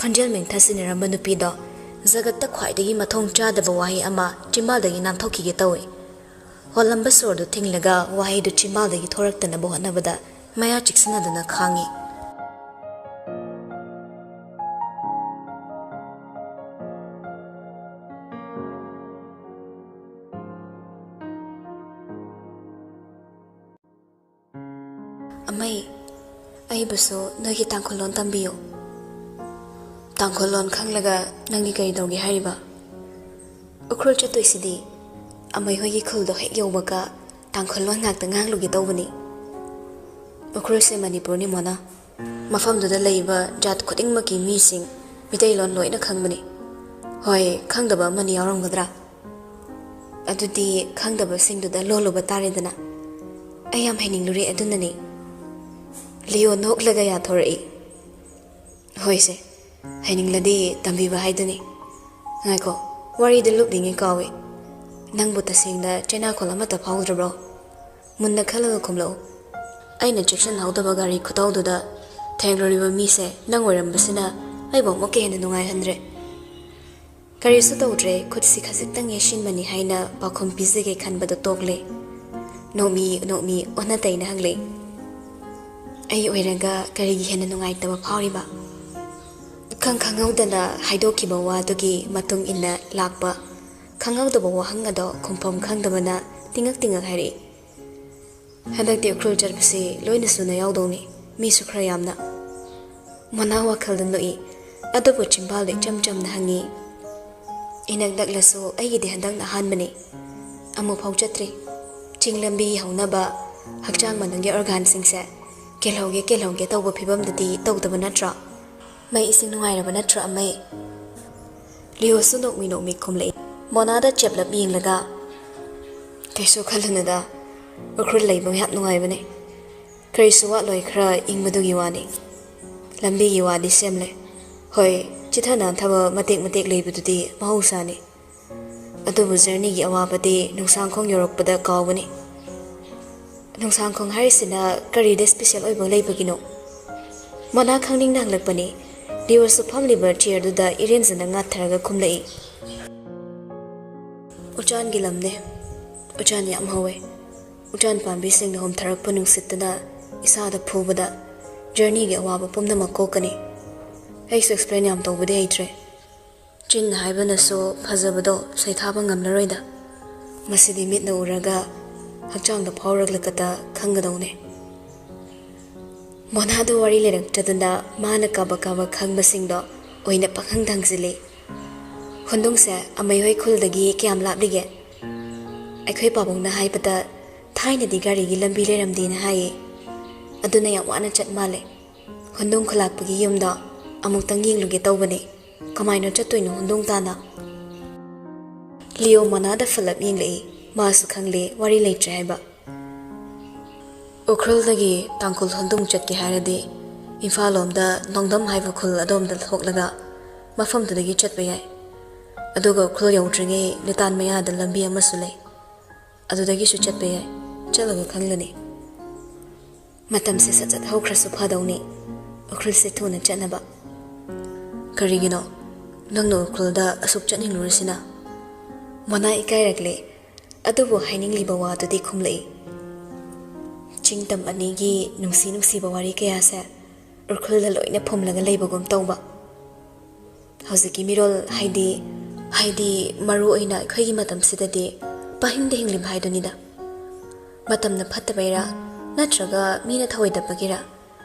ꯈꯣꯟꯖꯦꯜ ꯃꯦꯡꯊꯁꯤꯟꯅꯔꯝꯕ ꯅꯨꯄꯤꯗꯣ ꯖꯒꯠꯇ ꯈ꯭ꯋꯥꯏꯗꯒꯤ ꯃꯊꯣꯡ ꯆꯥꯗꯕ ꯋꯥꯍꯩ ꯑꯃ ꯆꯤꯝꯕꯥꯜꯗꯒꯤ ꯅꯥꯟꯊꯣꯛꯈꯤꯒꯦ ꯇꯧꯏ꯫ ꯍꯣꯜꯂꯝꯕ ꯁꯣꯔꯗꯨ ꯊꯤꯡꯂꯒ ꯋꯥꯍꯩꯗꯨ ꯆꯤꯝꯕꯥꯜꯗꯒꯤ ꯊꯣꯔꯛꯇꯅꯕ ꯍꯣꯠꯅꯕꯗ ꯃꯌꯥ ꯆꯤꯛꯁꯤꯟꯅꯗꯨꯅ ꯈꯥꯡꯉꯤ꯫ "ꯑꯃꯩ, ꯑꯩꯕꯨꯁꯨ ꯅꯣꯏꯒꯤ ꯇꯥꯡꯈꯨꯜ ꯂꯣꯟ ꯇꯝꯕꯤꯌꯨ꯫" "ꯇꯥꯡꯈꯨꯜ ꯂꯣꯟ ꯈꯪꯂꯒ ꯅꯪꯗꯤ ꯀꯔꯤ ꯇꯧꯒꯦ ꯍꯥꯏꯔꯤꯕ?" "ꯎꯈ꯭ꯔꯨꯜ ꯆꯠꯇꯣꯏꯁꯤꯗꯤ꯫" ꯑꯃꯩ ꯍꯣꯏꯒꯤ ꯈꯨꯜꯗꯣ ꯍꯦꯛ ꯌꯧꯕꯒ ꯇꯥꯡꯈꯨꯜ ꯂꯣꯟ ꯉꯥꯛꯇ ꯉꯥꯡꯂꯨꯒꯦ ꯇꯧꯕꯅꯤ꯫ "ꯎꯈ꯭ꯔꯨꯜꯁꯦ ꯃꯅꯤꯄꯨꯔꯅꯤ, ꯃꯣꯅꯥ꯫ ꯃꯐꯝꯗꯨꯗ ꯂꯩꯕ ꯖꯥꯠ ꯈꯨꯗꯤꯡꯃꯛꯀꯤ ꯃꯤꯁꯤꯡ ꯃꯤꯇꯩꯂꯣꯟ ꯂꯣꯏꯅ ꯈꯪꯕꯅꯤ꯫ ꯍꯣꯏ, ꯈꯪꯗꯕ ꯑꯃꯅꯤ ꯌꯥꯎꯔꯝꯒꯗ꯭ꯔꯥ? ꯑꯗꯨꯗꯤ ꯈꯪꯗꯕꯁꯤꯡꯗꯨꯗ ꯂꯣꯜꯂꯨꯕ ꯇꯥꯔꯦꯗꯅ꯫ ꯑꯩ ꯌꯥꯝ ꯍꯩꯅꯤꯡꯂꯨꯔꯦ, ꯑꯗꯨꯅꯅꯤ꯫" ꯂꯤꯌꯣ ꯅꯣꯛꯂꯒ ꯌꯥꯊꯣꯔꯛꯏ꯫ "ꯍꯣꯏꯁꯦ, ꯍꯩꯅꯤꯡꯂꯗꯤ ꯇꯝꯕꯤꯕ ꯍꯥꯏꯗꯨꯅꯤ꯫ ꯉꯥꯏꯈꯣ, ꯋꯥꯔꯤꯗ ꯂꯨꯞꯂꯤꯉꯩ ꯀꯥꯎꯏ꯫ ꯅꯪꯕꯨ ꯇꯁꯦꯡꯅ ꯆꯩꯅꯥꯈꯣꯜ ꯑꯃꯠꯇ ꯐꯥꯎꯗ꯭ꯔꯕ꯭ꯔꯣ? ꯃꯨꯟꯅ ꯈꯜꯂꯒ ꯈꯨꯝꯂꯛꯎ꯫" ꯑꯩꯅ ꯆꯦꯛꯁꯤꯟꯍꯧꯗꯕ ꯒꯥꯔꯤ ꯈꯨꯊꯧꯗꯨꯗ ꯊꯦꯡꯂꯨꯔꯤꯕ ꯃꯤꯁꯦ ꯅꯪ ꯑꯣꯏꯔꯝꯕꯁꯤꯅ ꯑꯩꯕꯨ ꯑꯃꯨꯛꯀ ꯍꯦꯟꯅ ꯅꯨꯡꯉꯥꯏꯍꯟꯗ꯭ꯔꯦ꯫ ꯀꯔꯤꯁꯨ ꯇꯧꯗ꯭ꯔꯦ, ꯈꯨꯠꯁꯤ ꯈꯖꯤꯛꯇꯪ ꯌꯩꯁꯤꯟꯕꯅꯤ ꯍꯥꯏꯅ ꯄꯥꯎꯈꯨꯝ ꯄꯤꯖꯒꯦ ꯈꯟꯕꯗ ꯇꯣꯛꯂꯦ꯫ ꯅꯣꯛꯃꯤ ꯅꯣꯛꯃꯤ ꯑꯣꯟꯅ ꯇꯩꯅ ꯍꯪꯂꯦ, "ꯑꯩ ꯑꯣꯏꯔꯒ ꯀꯔꯤꯒꯤ ꯍꯦꯟꯅ ꯅꯨꯡꯉꯥꯏꯇꯕ ꯐꯥꯎꯔꯤꯕ?" ꯈꯪ ꯈꯪꯍꯧꯗꯅ ꯍꯥꯏꯗꯣꯛꯈꯤꯕ ꯋꯥꯗꯨꯒꯤ ꯃꯇꯨꯡ ꯏꯟꯅ ꯂꯥꯛꯄ ꯈꯪꯍꯧꯗꯕ ꯋꯥꯍꯪ ꯑꯗꯣ ꯈꯨꯝꯐꯝ ꯈꯪꯗꯕꯅ ꯇꯤꯡꯉꯛ ꯇꯤꯡꯉꯛ ꯍꯥꯏꯔꯛꯏ꯫ "ꯍꯟꯗꯛꯇꯤ ꯎꯈ꯭ꯔꯨꯜ ꯆꯠꯄꯁꯤ ꯂꯣꯏꯅ ꯁꯨꯅ ꯌꯥꯎꯗꯧꯅꯤ, ꯃꯤꯁꯨ ꯈꯔ ꯌꯥꯝꯅ꯫" ꯃꯣꯅꯥ ꯋꯥꯈꯜꯗ ꯅꯣꯛꯏ, ꯑꯗꯨꯕꯨ ꯆꯤꯝꯕꯥꯜꯗ ꯏꯆꯝ ꯆꯝꯅ ꯍꯪꯉꯤ, ꯏꯅꯛ ꯅꯛꯂꯁꯨ ꯑꯩꯒꯤꯗꯤ ꯍꯟꯗꯛꯅ ꯑꯍꯥꯟꯕꯅꯤ꯫ ꯑꯃꯨꯛꯐꯥꯎ ꯆꯠꯇ꯭ꯔꯤ꯫ ꯆꯤꯡ ꯂꯝꯕꯤ ꯍꯧꯅꯕ ꯍꯛꯆꯥꯡ ꯃꯅꯨꯡꯒꯤ ꯑꯣꯔꯒꯥꯟꯁꯤꯡꯁꯦ ꯀꯦꯜꯍꯧꯒꯦ ꯀꯦꯜꯍꯧꯒꯦ ꯇꯧꯕ ꯐꯤꯕꯝꯗꯗꯤ ꯇꯧꯗꯕ ꯅꯠꯇ꯭ꯔꯣ? ꯃꯩ ꯏꯁꯤꯡ ꯅꯨꯡꯉꯥꯏꯔꯕ ꯅꯠꯇ꯭ꯔꯣ, ꯑꯃꯩ? ꯂꯤꯌꯣꯁꯨ ꯅꯣꯛꯃꯤ ꯅꯣꯛꯃꯤ ꯈꯨꯝꯂꯛꯏ꯫ ꯃꯣꯅꯥꯗ ꯆꯦꯞꯂꯞ ꯌꯦꯡꯂꯒ, "ꯀꯩꯁꯨ ꯈꯜꯂꯨꯅꯨꯗ, ꯎꯈ꯭ꯔꯨꯜ ꯂꯩꯕ ꯌꯥꯝ ꯅꯨꯡꯉꯥꯏꯕꯅꯦ꯫ ꯀꯔꯤꯁꯨ ꯋꯥꯠꯂꯣꯏ, ꯈꯔ ꯏꯪꯕꯗꯨꯒꯤ ꯋꯥꯅꯤ꯫ ꯂꯝꯕꯤꯒꯤ ꯋꯥꯗꯤ ꯁꯦꯝꯂꯦ꯫ ꯍꯣꯏ, ꯆꯤꯊ ꯅꯥꯟꯊꯕ ꯃꯇꯦꯛ ꯃꯇꯦꯛ ꯂꯩꯕꯗꯨꯗꯤ ꯃꯍꯧꯁꯥꯅꯤ꯫ ꯑꯗꯨꯕꯨ ꯖꯔꯅꯤꯒꯤ ꯑꯋꯥꯕꯗꯤ ꯅꯨꯡꯁꯥꯡꯈꯣꯡ ꯌꯧꯔꯛꯄꯗ ꯀꯥꯎꯒꯅꯤ꯫" "ꯅꯨꯡꯁꯥꯡꯈꯣꯡ ꯍꯥꯏꯔꯤꯁꯤꯅ ꯀꯔꯤꯗ ꯁ꯭ꯄꯦꯁꯦꯜ ꯑꯣꯏꯕ ꯂꯩꯕꯒꯤꯅꯣ?" ꯃꯣꯅꯥ ꯈꯪꯅꯤꯡꯅ ꯍꯪꯂꯛꯄꯅꯤ꯫ ꯂꯤꯌꯣꯁꯨ ꯐꯝꯂꯤꯕ ꯆꯤꯌꯔꯗꯨꯗ ꯏꯔꯦꯟꯖꯅ ꯉꯥꯊꯔꯒ ꯈꯨꯝꯂꯛꯏ꯫ "ꯎꯆꯥꯟꯒꯤ ꯂꯝꯅꯦ꯫ ꯎꯆꯥꯟ ꯌꯥꯝ ꯍꯧꯋꯦ꯫ ꯎꯆꯥꯟ ꯄꯥꯝꯕꯤꯁꯤꯡꯅ ꯍꯨꯝꯊꯔꯛꯄ ꯅꯨꯡꯁꯤꯠꯇꯨꯅ ꯏꯁꯥꯗ ꯐꯨꯕꯗ ꯖꯔꯅꯤꯒꯤ ꯑꯋꯥꯕ ꯄꯨꯝꯅꯃꯛ ꯀꯣꯛꯀꯅꯤ꯫ ꯑꯩꯁꯨ ꯑꯦꯛꯁꯄ꯭ꯂꯦꯟ ꯌꯥꯝ ꯇꯧꯕꯗꯤ ꯍꯩꯇ꯭ꯔꯦ꯫ ꯆꯤꯡ ꯍꯥꯏꯕꯅꯁꯨ ꯐꯖꯕꯗꯣ ꯁꯩꯊꯥꯕ ꯉꯝꯂꯔꯣꯏꯗ꯫ ꯃꯁꯤꯗꯤ ꯃꯤꯠꯅ ꯎꯔꯒ ꯍꯛꯆꯥꯡꯗ ꯐꯥꯎꯔꯛꯂꯒꯗ ꯈꯪꯒꯗꯧꯅꯦ꯫" ꯃꯣꯅꯥꯗꯨ ꯋꯥꯔꯤ ꯂꯩꯔꯛꯇꯗꯨꯅ ꯃꯥꯅ ꯀꯥꯕꯛ ꯀꯥꯕꯛ ꯈꯪꯕꯁꯤꯡꯗꯣ ꯑꯣꯏꯅ ꯄꯪꯍꯪꯗ ꯍꯪꯖꯤꯜꯂꯤ꯫ "ꯍꯨꯟꯗꯨꯡꯁꯦ ꯑꯃꯩꯍꯣꯏ ꯈꯨꯜꯗꯒꯤ ꯀꯌꯥꯝ ꯂꯥꯞꯂꯤꯒꯦ?" "ꯑꯩꯈꯣꯏ ꯄꯥꯕꯨꯡꯅ ꯍꯥꯏꯕꯗ ꯊꯥꯏꯅꯗꯤ ꯒꯥꯔꯤꯒꯤ ꯂꯝꯕꯤ ꯂꯩꯔꯝꯗꯦꯅ ꯍꯥꯏꯌꯦ꯫ ꯑꯗꯨꯅ ꯌꯥꯝ ꯋꯥꯅ ꯆꯠ ꯃꯥꯜꯂꯦ꯫ ꯍꯨꯟꯗꯨꯡ ꯈꯨꯂꯥꯛꯄꯒꯤ ꯌꯨꯝꯗꯣ ꯑꯃꯨꯛꯇꯪ ꯌꯦꯡꯂꯨꯒꯦ ꯇꯧꯕꯅꯦ꯫ ꯀꯃꯥꯏꯅ ꯆꯠꯇꯣꯏꯅꯣ ꯍꯨꯟꯗꯨꯡ ꯇꯥꯅ?" ꯂꯤꯌꯣ ꯃꯣꯅꯥꯗ ꯐꯨꯜꯂꯞ ꯌꯦꯡꯂꯛꯏ꯫ ꯃꯥꯁꯨ ꯈꯪꯂꯦ ꯋꯥꯔꯤ ꯂꯩꯇ꯭ꯔꯦ ꯍꯥꯏꯕ꯫ "ꯎꯈ꯭ꯔꯨꯜꯗꯒꯤ ꯇꯥꯡꯈꯨꯜ ꯍꯨꯟꯗꯨꯡ ꯆꯠꯀꯦ ꯍꯥꯏꯔꯗꯤ ꯏꯝꯐꯥꯜ ꯂꯣꯝꯗ ꯅꯣꯡꯗꯝ ꯍꯥꯏꯕ ꯈꯨꯜ ꯑꯗꯣꯝꯗ ꯊꯣꯛꯂꯒ ꯃꯐꯝꯗꯨꯗꯒꯤ ꯆꯠꯄ ꯌꯥꯏ꯫ ꯑꯗꯨꯒ ꯎꯈ꯭ꯔꯨꯜ ꯌꯧꯗ꯭ꯔꯤꯉꯩ ꯂꯤꯇꯥꯟ ꯃꯌꯥꯗ ꯂꯝꯕꯤ ꯑꯃꯁꯨ ꯂꯩ꯫ ꯑꯗꯨꯗꯒꯤꯁꯨ ꯆꯠꯄ ꯌꯥꯏ꯫ ꯆꯠꯂꯒ ꯈꯪꯂꯅꯤ꯫" "ꯃꯇꯝꯁꯦ ꯁꯠ ꯁꯠ ꯍꯧꯈ꯭ꯔꯁꯨ ꯐꯗꯧꯅꯤ, ꯎꯈ꯭ꯔꯨꯜꯁꯦ ꯊꯨꯅ ꯆꯠꯅꯕ꯫" "ꯀꯔꯤꯒꯤꯅꯣ ꯅꯪꯅ ꯎꯈ꯭ꯔꯨꯜꯗ ꯑꯁꯨꯛ ꯆꯠꯅꯤꯡꯂꯨꯔꯤꯁꯤꯅ?" ꯃꯣꯅꯥ ꯏꯀꯥꯏꯔꯛꯂꯦ꯫ ꯑꯗꯨꯕꯨ ꯍꯥꯏꯅꯤꯡꯂꯤꯕ ꯋꯥꯗꯨꯗꯤ ꯈꯨꯝꯂꯛꯏ꯫ "ꯆꯤꯡ ꯇꯝ ꯑꯅꯤꯒꯤ ꯅꯨꯡꯁꯤ ꯅꯨꯡꯁꯤꯕ ꯋꯥꯔꯤ ꯀꯌꯥꯁꯦ ꯎꯈ꯭ꯔꯨꯜꯗ ꯂꯣꯏꯅ ꯐꯨꯝꯂꯒ ꯂꯩꯕꯒꯨꯝ ꯇꯧꯕ꯫ ꯍꯧꯖꯤꯛꯀꯤ ꯃꯤꯔꯣꯜ ꯍꯥꯏꯗꯤ, ꯍꯥꯏꯗꯤ ꯃꯔꯨ ꯑꯣꯏꯅ ꯑꯩꯈꯣꯏꯒꯤ ꯃꯇꯝꯁꯤꯗꯗꯤ ꯄꯥꯍꯤꯡꯗ ꯍꯤꯡꯂꯤꯕ ꯍꯥꯏꯗꯨꯅꯤꯗ꯫ ꯃꯇꯝꯅ ꯐꯠꯇꯕꯩꯔꯥ, ꯅꯠꯇ꯭ꯔꯒ ꯃꯤꯅ ꯊꯧꯑꯣꯏꯗꯕꯒꯤꯔꯥ,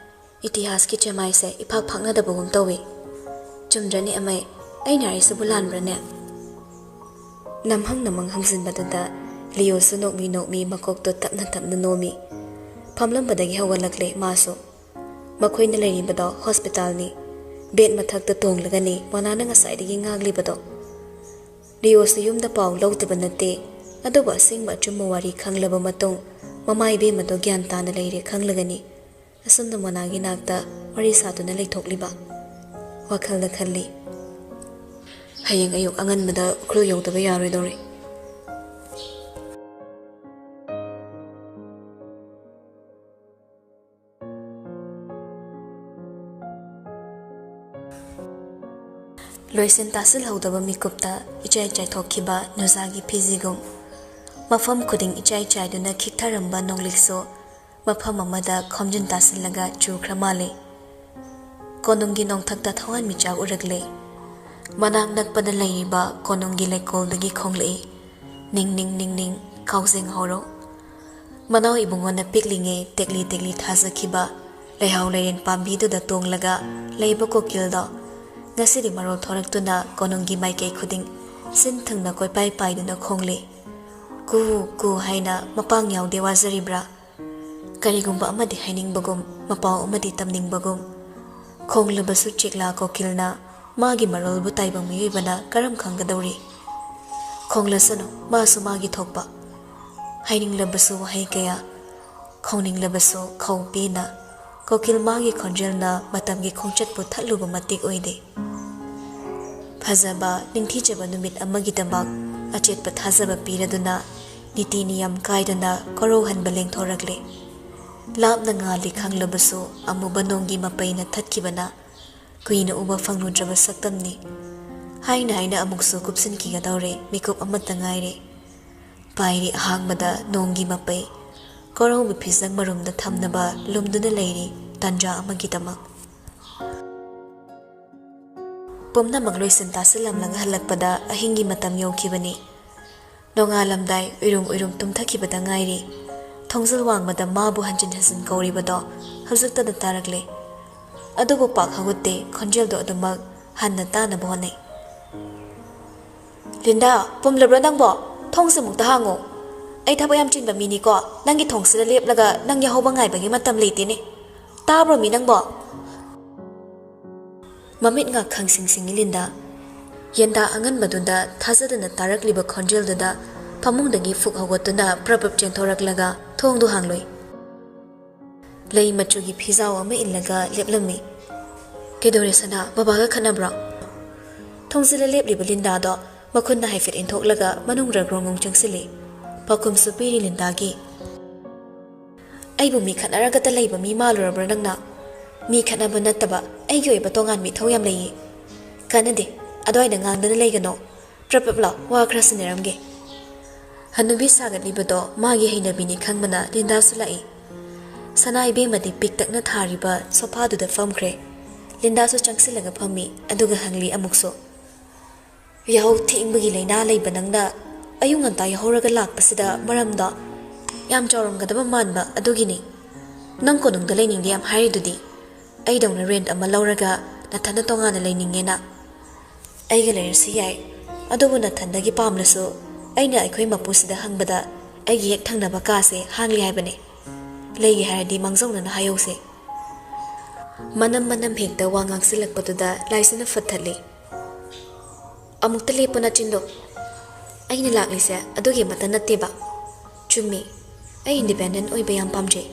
ꯏꯇꯤꯍꯥꯁꯀꯤ ꯆꯦꯃꯥꯏꯁꯦ ꯏꯐꯥꯛ ꯐꯥꯛꯅꯗꯕꯒꯨꯝ ꯇꯧꯏ꯫ ꯆꯨꯝꯗ꯭ꯔꯅꯦ ꯑꯃꯩ? ꯑꯩꯅ ꯍꯥꯏꯔꯤꯁꯤꯕꯨ ꯂꯥꯟꯕ꯭ꯔꯅꯦ?" ꯅꯝꯍꯪ ꯅꯝꯍꯪ ꯍꯪꯖꯤꯟꯕꯗꯨꯗ ꯂꯤꯌꯣꯁꯨ ꯅꯣꯛꯃꯤ ꯅꯣꯛꯃꯤ ꯃꯀꯣꯛꯇꯣ ꯇꯞꯅ ꯇꯞꯅ ꯅꯣꯝꯃꯤ꯫ ꯐꯝꯂꯝꯕꯗꯒꯤ ꯍꯧꯒꯠꯂꯛꯂꯦ ꯃꯥꯁꯨ꯫ ꯃꯈꯣꯏꯅ ꯂꯩꯔꯤꯕꯗꯣ ꯍꯣꯁꯄꯤꯇꯥꯜꯅꯤ꯫ ꯕꯦꯗ ꯃꯊꯛꯇ ꯇꯣꯡꯂꯒꯅꯤ ꯃꯣꯅꯥꯅ ꯉꯁꯥꯏꯗꯒꯤ ꯉꯥꯡꯂꯤꯕꯗꯣ꯫ ꯂꯤꯌꯣꯁꯨ ꯌꯨꯝꯗ ꯄꯥꯎ ꯂꯧꯗꯕ ꯅꯠꯇꯦ, ꯑꯗꯨꯕꯨ ꯑꯁꯦꯡꯕ ꯑꯆꯨꯝꯕ ꯋꯥꯔꯤ ꯈꯪꯂꯕ ꯃꯇꯨꯡ ꯃꯃꯥ ꯏꯕꯦꯝꯃꯗꯣ ꯒ꯭ꯌꯥꯟ ꯇꯥꯅ ꯂꯩꯔꯦ ꯈꯪꯂꯒꯅꯤ꯫ ꯑꯁꯨꯝꯅ ꯃꯣꯅꯥꯒꯤ ꯅꯥꯛꯇ ꯋꯥꯔꯤ ꯁꯥꯗꯨꯅ ꯂꯩꯊꯣꯛꯂꯤꯕ꯫ ꯋꯥꯈꯜꯗ ꯈꯜꯂꯤ, "ꯍꯌꯦꯡ ꯑꯌꯨꯛ ꯑꯉꯟꯕꯗ ꯎꯈ꯭ꯔꯨꯜ ꯌꯧꯗꯕ ꯌꯥꯔꯣꯏꯗꯧꯔꯦ꯫" ꯂꯣꯏꯁꯤꯟ ꯇꯥꯁꯤꯜꯍꯧꯗꯕ ꯃꯤꯀꯨꯞꯇ ꯏꯆꯥꯏ ꯆꯥꯏꯊꯣꯛꯈꯤꯕ ꯅꯨꯖꯥꯒꯤ ꯐꯤꯖꯤꯒꯨꯝ, ꯃꯐꯝ ꯈꯨꯗꯤꯡ ꯏꯆꯥꯏ ꯆꯥꯏꯗꯨꯅ ꯈꯤꯛꯊꯔꯝꯕ ꯅꯣꯡꯂꯤꯛꯁꯨ ꯃꯐꯝ ꯑꯃꯗ ꯈꯣꯝꯖꯤꯟ ꯇꯥꯁꯤꯜꯂꯒ ꯆꯨꯈ꯭ꯔ ꯃꯥꯜꯂꯦ꯫ ꯀꯣꯅꯨꯡꯒꯤ ꯅꯣꯡꯊꯛꯇ ꯊꯋꯥꯟꯃꯤꯆꯥꯛ ꯎꯔꯛꯂꯦ꯫ ꯃꯅꯥꯛ ꯅꯛꯄꯗ ꯂꯩꯔꯤꯕ ꯀꯣꯅꯨꯡꯒꯤ ꯂꯩꯀꯣꯜꯗꯒꯤ ꯈꯣꯡꯂꯛꯏ, "ꯅꯤꯡ ꯅꯤꯡ ꯅꯤꯡ ꯅꯤꯡ, ꯀꯥꯎꯖꯦꯡ ꯍꯧꯔꯣ꯫" ꯃꯅꯥꯎ ꯏꯕꯨꯡꯉꯣꯅ ꯄꯤꯛꯂꯤꯉꯩ ꯇꯦꯛꯂꯤ ꯇꯦꯛꯂꯤ ꯊꯥꯖꯈꯤꯕ ꯂꯩꯍꯥꯎ ꯂꯩꯔꯦꯟ ꯄꯥꯝꯕꯤꯗꯨꯗ ꯇꯣꯡꯂꯒ ꯂꯩꯕ ꯀꯣꯀꯤꯜꯗꯣ ꯉꯁꯤꯗꯤ ꯃꯔꯣꯜ ꯊꯣꯔꯛꯇꯨꯅ ꯀꯣꯅꯨꯡꯒꯤ ꯃꯥꯏꯀꯩ ꯈꯨꯗꯤꯡ ꯁꯤꯟ ꯊꯨꯡꯅ ꯀꯣꯏꯄꯥꯏ ꯄꯥꯏꯗꯨꯅ ꯈꯣꯡꯂꯤ꯫ "ꯀꯨ, ꯀꯨ" ꯍꯥꯏꯅ ꯃꯄꯥꯡ ꯌꯥꯎꯗꯦ ꯋꯥꯖꯔꯤꯕ꯭ꯔꯥ? ꯀꯔꯤꯒꯨꯝꯕ ꯑꯃꯗꯤ ꯍꯥꯏꯅꯤꯡꯕꯒꯨꯝ, ꯃꯄꯥꯎ ꯑꯃꯗꯤ ꯇꯝꯅꯤꯡꯕꯒꯨꯝ꯫ ꯈꯣꯡꯂꯕꯁꯨ ꯆꯦꯛꯂꯥ ꯀꯣꯀꯤꯜꯅ ꯃꯥꯒꯤ ꯃꯔꯣꯜꯕꯨ ꯇꯥꯏꯕꯪ ꯃꯤꯑꯣꯏꯕꯅ ꯀꯔꯝ ꯈꯪꯒꯗꯧꯔꯤ? ꯈꯣꯡꯂꯁꯅꯨ, ꯃꯥꯁꯨ ꯃꯥꯒꯤ ꯊꯣꯛꯄ꯫ ꯍꯥꯏꯅꯤꯡꯂꯕꯁꯨ ꯋꯥꯍꯩ ꯀꯌꯥ, ꯈꯣꯡꯅꯤꯡꯂꯕꯁꯨ ꯈꯧ ꯄꯦꯟꯅ꯫ ꯀꯣꯀꯤꯜ ꯃꯥꯒꯤ ꯈꯣꯟꯖꯦꯜꯅ ꯃꯇꯝꯒꯤ ꯈꯣꯡꯆꯠꯄꯨ ꯊꯠꯂꯨꯕ ꯃꯇꯤꯛ ꯑꯣꯏꯗꯦ꯫ ꯐꯖꯕ, ꯅꯤꯡꯊꯤꯖꯕ ꯅꯨꯃꯤꯠ ꯑꯃꯒꯤꯗꯃꯛ ꯑꯆꯦꯠꯄ ꯊꯥꯖꯕ ꯄꯤꯔꯗꯨꯅ, ꯅꯤꯇꯤ ꯅꯤꯌꯝ ꯀꯥꯏꯗꯅ ꯀꯣꯔꯧꯍꯟꯕ ꯂꯦꯡꯊꯣꯔꯛꯂꯦ꯫ ꯂꯥꯞꯅ ꯉꯥꯜꯂꯤ ꯈꯪꯂꯕꯁꯨ, ꯑꯃꯨꯕ ꯅꯣꯡꯒꯤ ꯃꯄꯩꯅ ꯊꯠꯈꯤꯕꯅ ꯀꯨꯏꯅ ꯎꯕ ꯐꯪꯂꯨꯗ꯭ꯔꯕ ꯁꯛꯇꯝꯅꯤ꯫ ꯍꯥꯏꯅ ꯍꯥꯏꯅ ꯑꯃꯨꯛꯁꯨ ꯀꯨꯞꯁꯤꯟꯈꯤꯒꯗꯧꯔꯦ ꯃꯤꯀꯨꯞ ꯑꯃꯠꯇ ꯉꯥꯏꯔꯦ꯫ ꯄꯥꯏꯔꯤ ꯑꯍꯥꯡꯕꯗ ꯅꯣꯡꯒꯤ ꯃꯄꯩ, ꯀꯣꯔꯧꯒꯤ ꯐꯤꯖꯪ ꯃꯔꯨꯝꯗ ꯊꯝꯅꯕ ꯂꯨꯝꯗꯨꯅ ꯂꯩꯔꯤ ꯇꯟꯖꯥ ꯑꯃꯒꯤꯗꯃꯛ꯫ ꯄꯨꯝꯅꯃꯛ ꯂꯣꯏꯁꯤꯟ ꯇꯥꯁꯤꯜꯂꯝꯂꯒ ꯍꯜꯂꯛꯄꯗ ꯑꯍꯤꯡꯒꯤ ꯃꯇꯝ ꯌꯧꯈꯤꯕꯅꯤ꯫ ꯅꯣꯡꯉꯥꯜꯂꯝꯗꯥꯏ ꯎꯏꯔꯨꯝ ꯎꯏꯔꯨꯝ ꯇꯨꯝꯊꯈꯤꯕꯗ ꯉꯥꯏꯔꯤ꯫ ꯊꯣꯡꯖꯤꯜ ꯋꯥꯡꯃꯗ ꯃꯥꯕꯨ ꯍꯟꯖꯤꯟ ꯍꯟꯖꯤꯟ ꯀꯧꯔꯤꯕꯗꯣ ꯍꯧꯖꯤꯛꯇꯗ ꯇꯥꯔꯛꯂꯦ꯫ ꯑꯗꯨꯕꯨ ꯄꯥꯛ ꯍꯧꯒꯠꯇꯦ, ꯈꯣꯟꯖꯦꯜꯗꯣ ꯑꯗꯨꯃꯛ ꯍꯟꯅ ꯇꯥꯅꯕ ꯍꯣꯠꯅꯩ꯫ ꯂꯤꯟꯗꯥ, ꯄꯨꯝꯂꯕ꯭ꯔꯣ ꯅꯪꯕꯣ? ꯊꯣꯡꯁꯦ ꯑꯃꯨꯛꯇ ꯍꯥꯡꯉꯣ꯫ ꯑꯩ ꯊꯕꯛ ꯌꯥꯝ ꯆꯤꯟꯕ ꯃꯤꯅꯤꯀꯣ, ꯅꯪꯒꯤ ꯊꯣꯡꯁꯤꯗ ꯂꯦꯞꯂꯒ ꯅꯪ ꯌꯥꯍꯧꯕ ꯉꯥꯏꯕꯒꯤ ꯃꯇꯝ ꯂꯩꯇꯦꯅꯦ꯫ ꯇꯥꯕ꯭ꯔꯣ ꯃꯤ ꯅꯪꯕꯣ? ꯃꯃꯤꯠ ꯉꯥꯛ ꯈꯪꯁꯤꯡ ꯁꯤꯡꯉꯤ ꯂꯤꯟꯗꯥ꯫ ꯌꯦꯟꯗꯥ ꯑꯉꯟꯕꯗꯨꯗ ꯊꯥꯖꯗꯅ ꯇꯥꯔꯛꯂꯤꯕ ꯈꯣꯟꯖꯦꯜꯗꯨꯗ ꯐꯃꯨꯡꯗꯒꯤ ꯐꯨꯛ ꯍꯧꯒꯠꯇꯨꯅ ꯄ꯭ꯔꯞ ꯄ꯭ꯔꯞ ꯆꯦꯟꯊꯣꯔꯛꯂꯒ ꯊꯣꯡꯗꯨ ꯍꯥꯡꯂꯨꯏ꯫ ꯂꯩ ꯃꯆꯨꯒꯤ ꯐꯤꯖꯥꯎ ꯑꯃ ꯏꯜꯂꯒ ꯂꯦꯞꯂꯝꯃꯤ꯫ "ꯀꯩꯗꯧꯔꯦ ꯁꯅꯥ, ꯕꯕꯥꯒ ꯈꯠꯅꯕ꯭ꯔꯣ?" ꯊꯣꯡꯖꯤꯜꯂ ꯂꯦꯞꯂꯤꯕ ꯂꯤꯟꯗꯥꯗꯣ ꯃꯈꯨꯟꯅ ꯍꯥꯏꯐꯦꯠ ꯏꯟꯊꯣꯛꯂꯒ ꯃꯅꯨꯡ ꯔꯒ꯭ꯔꯣꯡ ꯔꯣꯡ ꯆꯪꯁꯤꯜꯂꯤ꯫ ꯄꯥꯎꯈꯨꯝꯁꯨ ꯄꯤꯔꯤ ꯂꯤꯟꯗꯥꯒꯤ꯫ "ꯑꯩꯕꯨ ꯃꯤ ꯈꯠꯅꯔꯒꯇ ꯂꯩꯕ ꯃꯤ ꯃꯥꯜꯂꯨꯔꯕ꯭ꯔꯥ ꯅꯪꯅ? ꯃꯤ ꯈꯠꯅꯕ ꯅꯠꯇꯕ ꯑꯩꯒꯤ ꯑꯣꯏꯕ ꯇꯣꯉꯥꯟꯕ ꯏꯊꯧ ꯌꯥꯝ ꯂꯩꯌꯦ꯫ ꯀꯥꯟꯅꯗꯦ, ꯑꯗꯨꯋꯥꯏꯗ ꯉꯥꯡꯗꯅ ꯂꯩꯒꯅꯣ꯫ ꯄ꯭ꯔꯞ ꯄ꯭ꯔꯞ ꯂꯥꯎ, ꯋꯥ ꯈꯔ ꯁꯤꯟꯅꯔꯝꯒꯦ꯫" ꯍꯅꯨꯕꯤ ꯁꯥꯒꯠꯂꯤꯕꯗꯣ ꯃꯥꯒꯤ ꯍꯩꯅꯕꯤꯅꯤ ꯈꯪꯕꯅ ꯂꯤꯟꯗꯥꯁꯨ ꯂꯥꯛꯏ꯫ ꯁꯅꯥ ꯏꯕꯦꯝꯃꯗꯤ ꯄꯤꯛꯇꯛꯅ ꯊꯥꯔꯤꯕ ꯁꯣꯐꯥꯗꯨꯗ ꯐꯝꯈ꯭ꯔꯦ꯫ ꯂꯤꯟꯗꯥꯁꯨ ꯆꯪꯁꯤꯜꯂꯒ ꯐꯝꯃꯤ, ꯑꯗꯨꯒ ꯍꯪꯂꯤ ꯑꯃꯨꯛꯁꯨ꯫ "ꯌꯥꯍꯧ ꯊꯦꯡꯕꯒꯤ ꯂꯥꯏꯅꯥ ꯂꯩꯕ ꯅꯪꯅ ꯑꯌꯨꯛ ꯉꯟꯇꯥ ꯌꯥꯍꯧꯔꯒ ꯂꯥꯛꯄꯁꯤꯗ ꯃꯔꯝꯗꯣ ꯌꯥꯝ ꯆꯥꯎꯔꯝꯒꯗꯕ ꯃꯥꯟꯕ ꯑꯗꯨꯒꯤꯅꯤ꯫ ꯅꯪ ꯀꯣꯅꯨꯡꯗ ꯂꯩꯅꯤꯡꯗꯦ ꯌꯥꯝ ꯍꯥꯏꯔꯤꯗꯨꯗꯤ꯫ ꯑꯩꯗꯧꯅ ꯔꯦꯟꯠ ꯑꯃ ꯂꯧꯔꯒ ꯅꯊꯟꯗ ꯇꯣꯉꯥꯟꯅ ꯂꯩꯅꯤꯡꯉꯦꯅ꯫ ꯑꯩꯒ ꯂꯩꯔꯁꯨ ꯌꯥꯏ, ꯑꯗꯨꯕꯨ ꯅꯊꯟꯗꯒꯤ ꯄꯥꯝꯂꯁꯨ ꯑꯩꯅ ꯑꯩꯈꯣꯏ ꯃꯄꯨꯁꯤꯗ ꯍꯪꯕꯗ ꯑꯩꯒꯤ ꯍꯦꯛ ꯊꯪꯅꯕ ꯀꯥꯁꯦ ꯍꯥꯡꯂꯤ ꯍꯥꯏꯕꯅꯦ꯫ ꯂꯩꯒꯦ ꯍꯥꯏꯔꯗꯤ ꯃꯥꯡꯖꯧꯅꯅ ꯍꯥꯏꯍꯧꯁꯦ꯫" ꯃꯅꯝ ꯃꯅꯝ ꯍꯦꯛꯇ ꯋꯥ ꯉꯥꯡꯁꯤꯜꯂꯛꯄꯗꯨꯗ ꯂꯥꯏꯖꯅ ꯐꯠꯊꯠꯂꯤ꯫ "ꯑꯃꯨꯛꯇ ꯂꯦꯞꯄꯣ ꯅꯆꯤꯟꯗꯣ꯫ ꯑꯩꯅ ꯂꯥꯛꯂꯤꯁꯦ ꯑꯗꯨꯒꯤ ꯑꯃꯠꯇ ꯅꯠꯇꯦꯕ꯫ ꯆꯨꯝꯃꯤ, ꯑꯩ ꯏꯟꯗꯤꯄꯦꯟꯗꯦꯟ ꯑꯣꯏꯕ ꯌꯥꯝ ꯄꯥꯝꯖꯩ꯫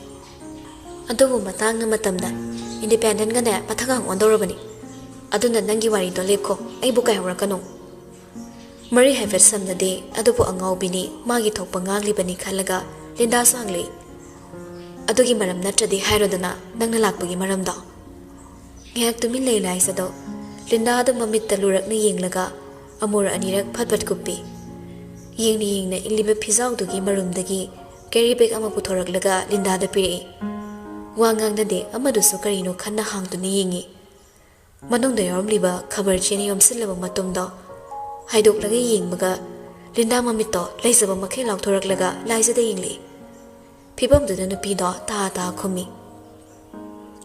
ꯑꯗꯨꯕꯨ ꯃꯇꯥꯡꯅ ꯃꯇꯝꯗ ꯏꯟꯗꯤꯄꯦꯟꯗꯦꯟꯒꯅꯦ ꯃꯊꯪꯒ ꯑꯣꯟꯗꯧꯔꯕꯅꯤ꯫ ꯑꯗꯨꯅ ꯅꯪꯒꯤ ꯋꯥꯔꯤꯗꯣ ꯂꯦꯞꯈꯣ, ꯑꯩꯕꯨ ꯀꯥꯏꯍꯧꯔꯛꯀꯅꯨ꯫" ꯃꯔꯤ ꯍꯥꯏꯐꯦꯠ ꯁꯝꯅꯗꯦ, ꯑꯗꯨꯕꯨ ꯑꯉꯥꯎꯕꯤꯅꯤ, ꯃꯥꯒꯤ ꯊꯣꯛꯄ ꯉꯥꯡꯂꯤꯕꯅꯤ ꯈꯜꯂꯒ ꯂꯤꯟꯗꯥꯁꯨ ꯍꯪꯂꯛꯏ꯫ "ꯑꯗꯨꯒꯤ ꯃꯔꯝ ꯅꯠꯇ꯭ꯔꯗꯤ ꯍꯥꯏꯔꯣꯗꯅ, ꯅꯪꯅ ꯂꯥꯛꯄꯒꯤ ꯃꯔꯝꯗꯣ?" ꯉꯥꯏꯍꯥꯛ ꯇꯨꯃꯤꯟ ꯂꯩ ꯂꯥꯏꯖꯗꯣ꯫ ꯂꯤꯟꯗꯥꯗ ꯃꯃꯤꯠꯇ ꯂꯨꯔꯛꯅ ꯌꯦꯡꯂꯒ ꯑꯃꯨꯔ ꯑꯅꯤꯔꯛ ꯐꯠ ꯐꯠ ꯀꯨꯞꯄꯤ꯫ ꯌꯦꯡꯅ ꯌꯦꯡꯅ ꯏꯜꯂꯤꯕ ꯐꯤꯖꯥꯎꯗꯨꯒꯤ ꯃꯔꯨꯝꯗꯒꯤ ꯀꯦꯔꯤ ꯕꯦꯒ ꯑꯃ ꯄꯨꯊꯣꯔꯛꯂꯒ ꯂꯤꯟꯗꯥꯗ ꯄꯤꯔꯛꯏ꯫ ꯋꯥ ꯉꯥꯡꯅꯗꯦ, ꯑꯃꯗꯨꯁꯨ ꯀꯔꯤꯅꯣ ꯈꯟꯅ ꯍꯥꯡꯗꯨꯅ ꯌꯦꯡꯉꯤ꯫ ꯃꯅꯨꯡꯗ ꯌꯥꯎꯔꯝꯂꯤꯕ ꯈꯕꯔ ꯆꯦꯅ ꯌꯣꯝꯁꯤꯜꯂꯕ ꯃꯇꯨꯝꯗꯣ ꯍꯥꯏꯗꯣꯛꯂꯒ ꯌꯦꯡꯕꯒ ꯂꯤꯟꯗꯥ ꯃꯃꯤꯠꯇꯣ ꯂꯩꯖꯕ ꯃꯈꯩ ꯂꯥꯎꯊꯣꯔꯛꯂꯒ ꯂꯥꯏꯖꯗ ꯌꯦꯡꯂꯛꯏ꯫ ꯐꯤꯕꯝꯗꯨꯗ ꯅꯨꯄꯤꯗꯣ ꯇꯥ ꯇꯥ ꯈꯨꯝꯃꯤ꯫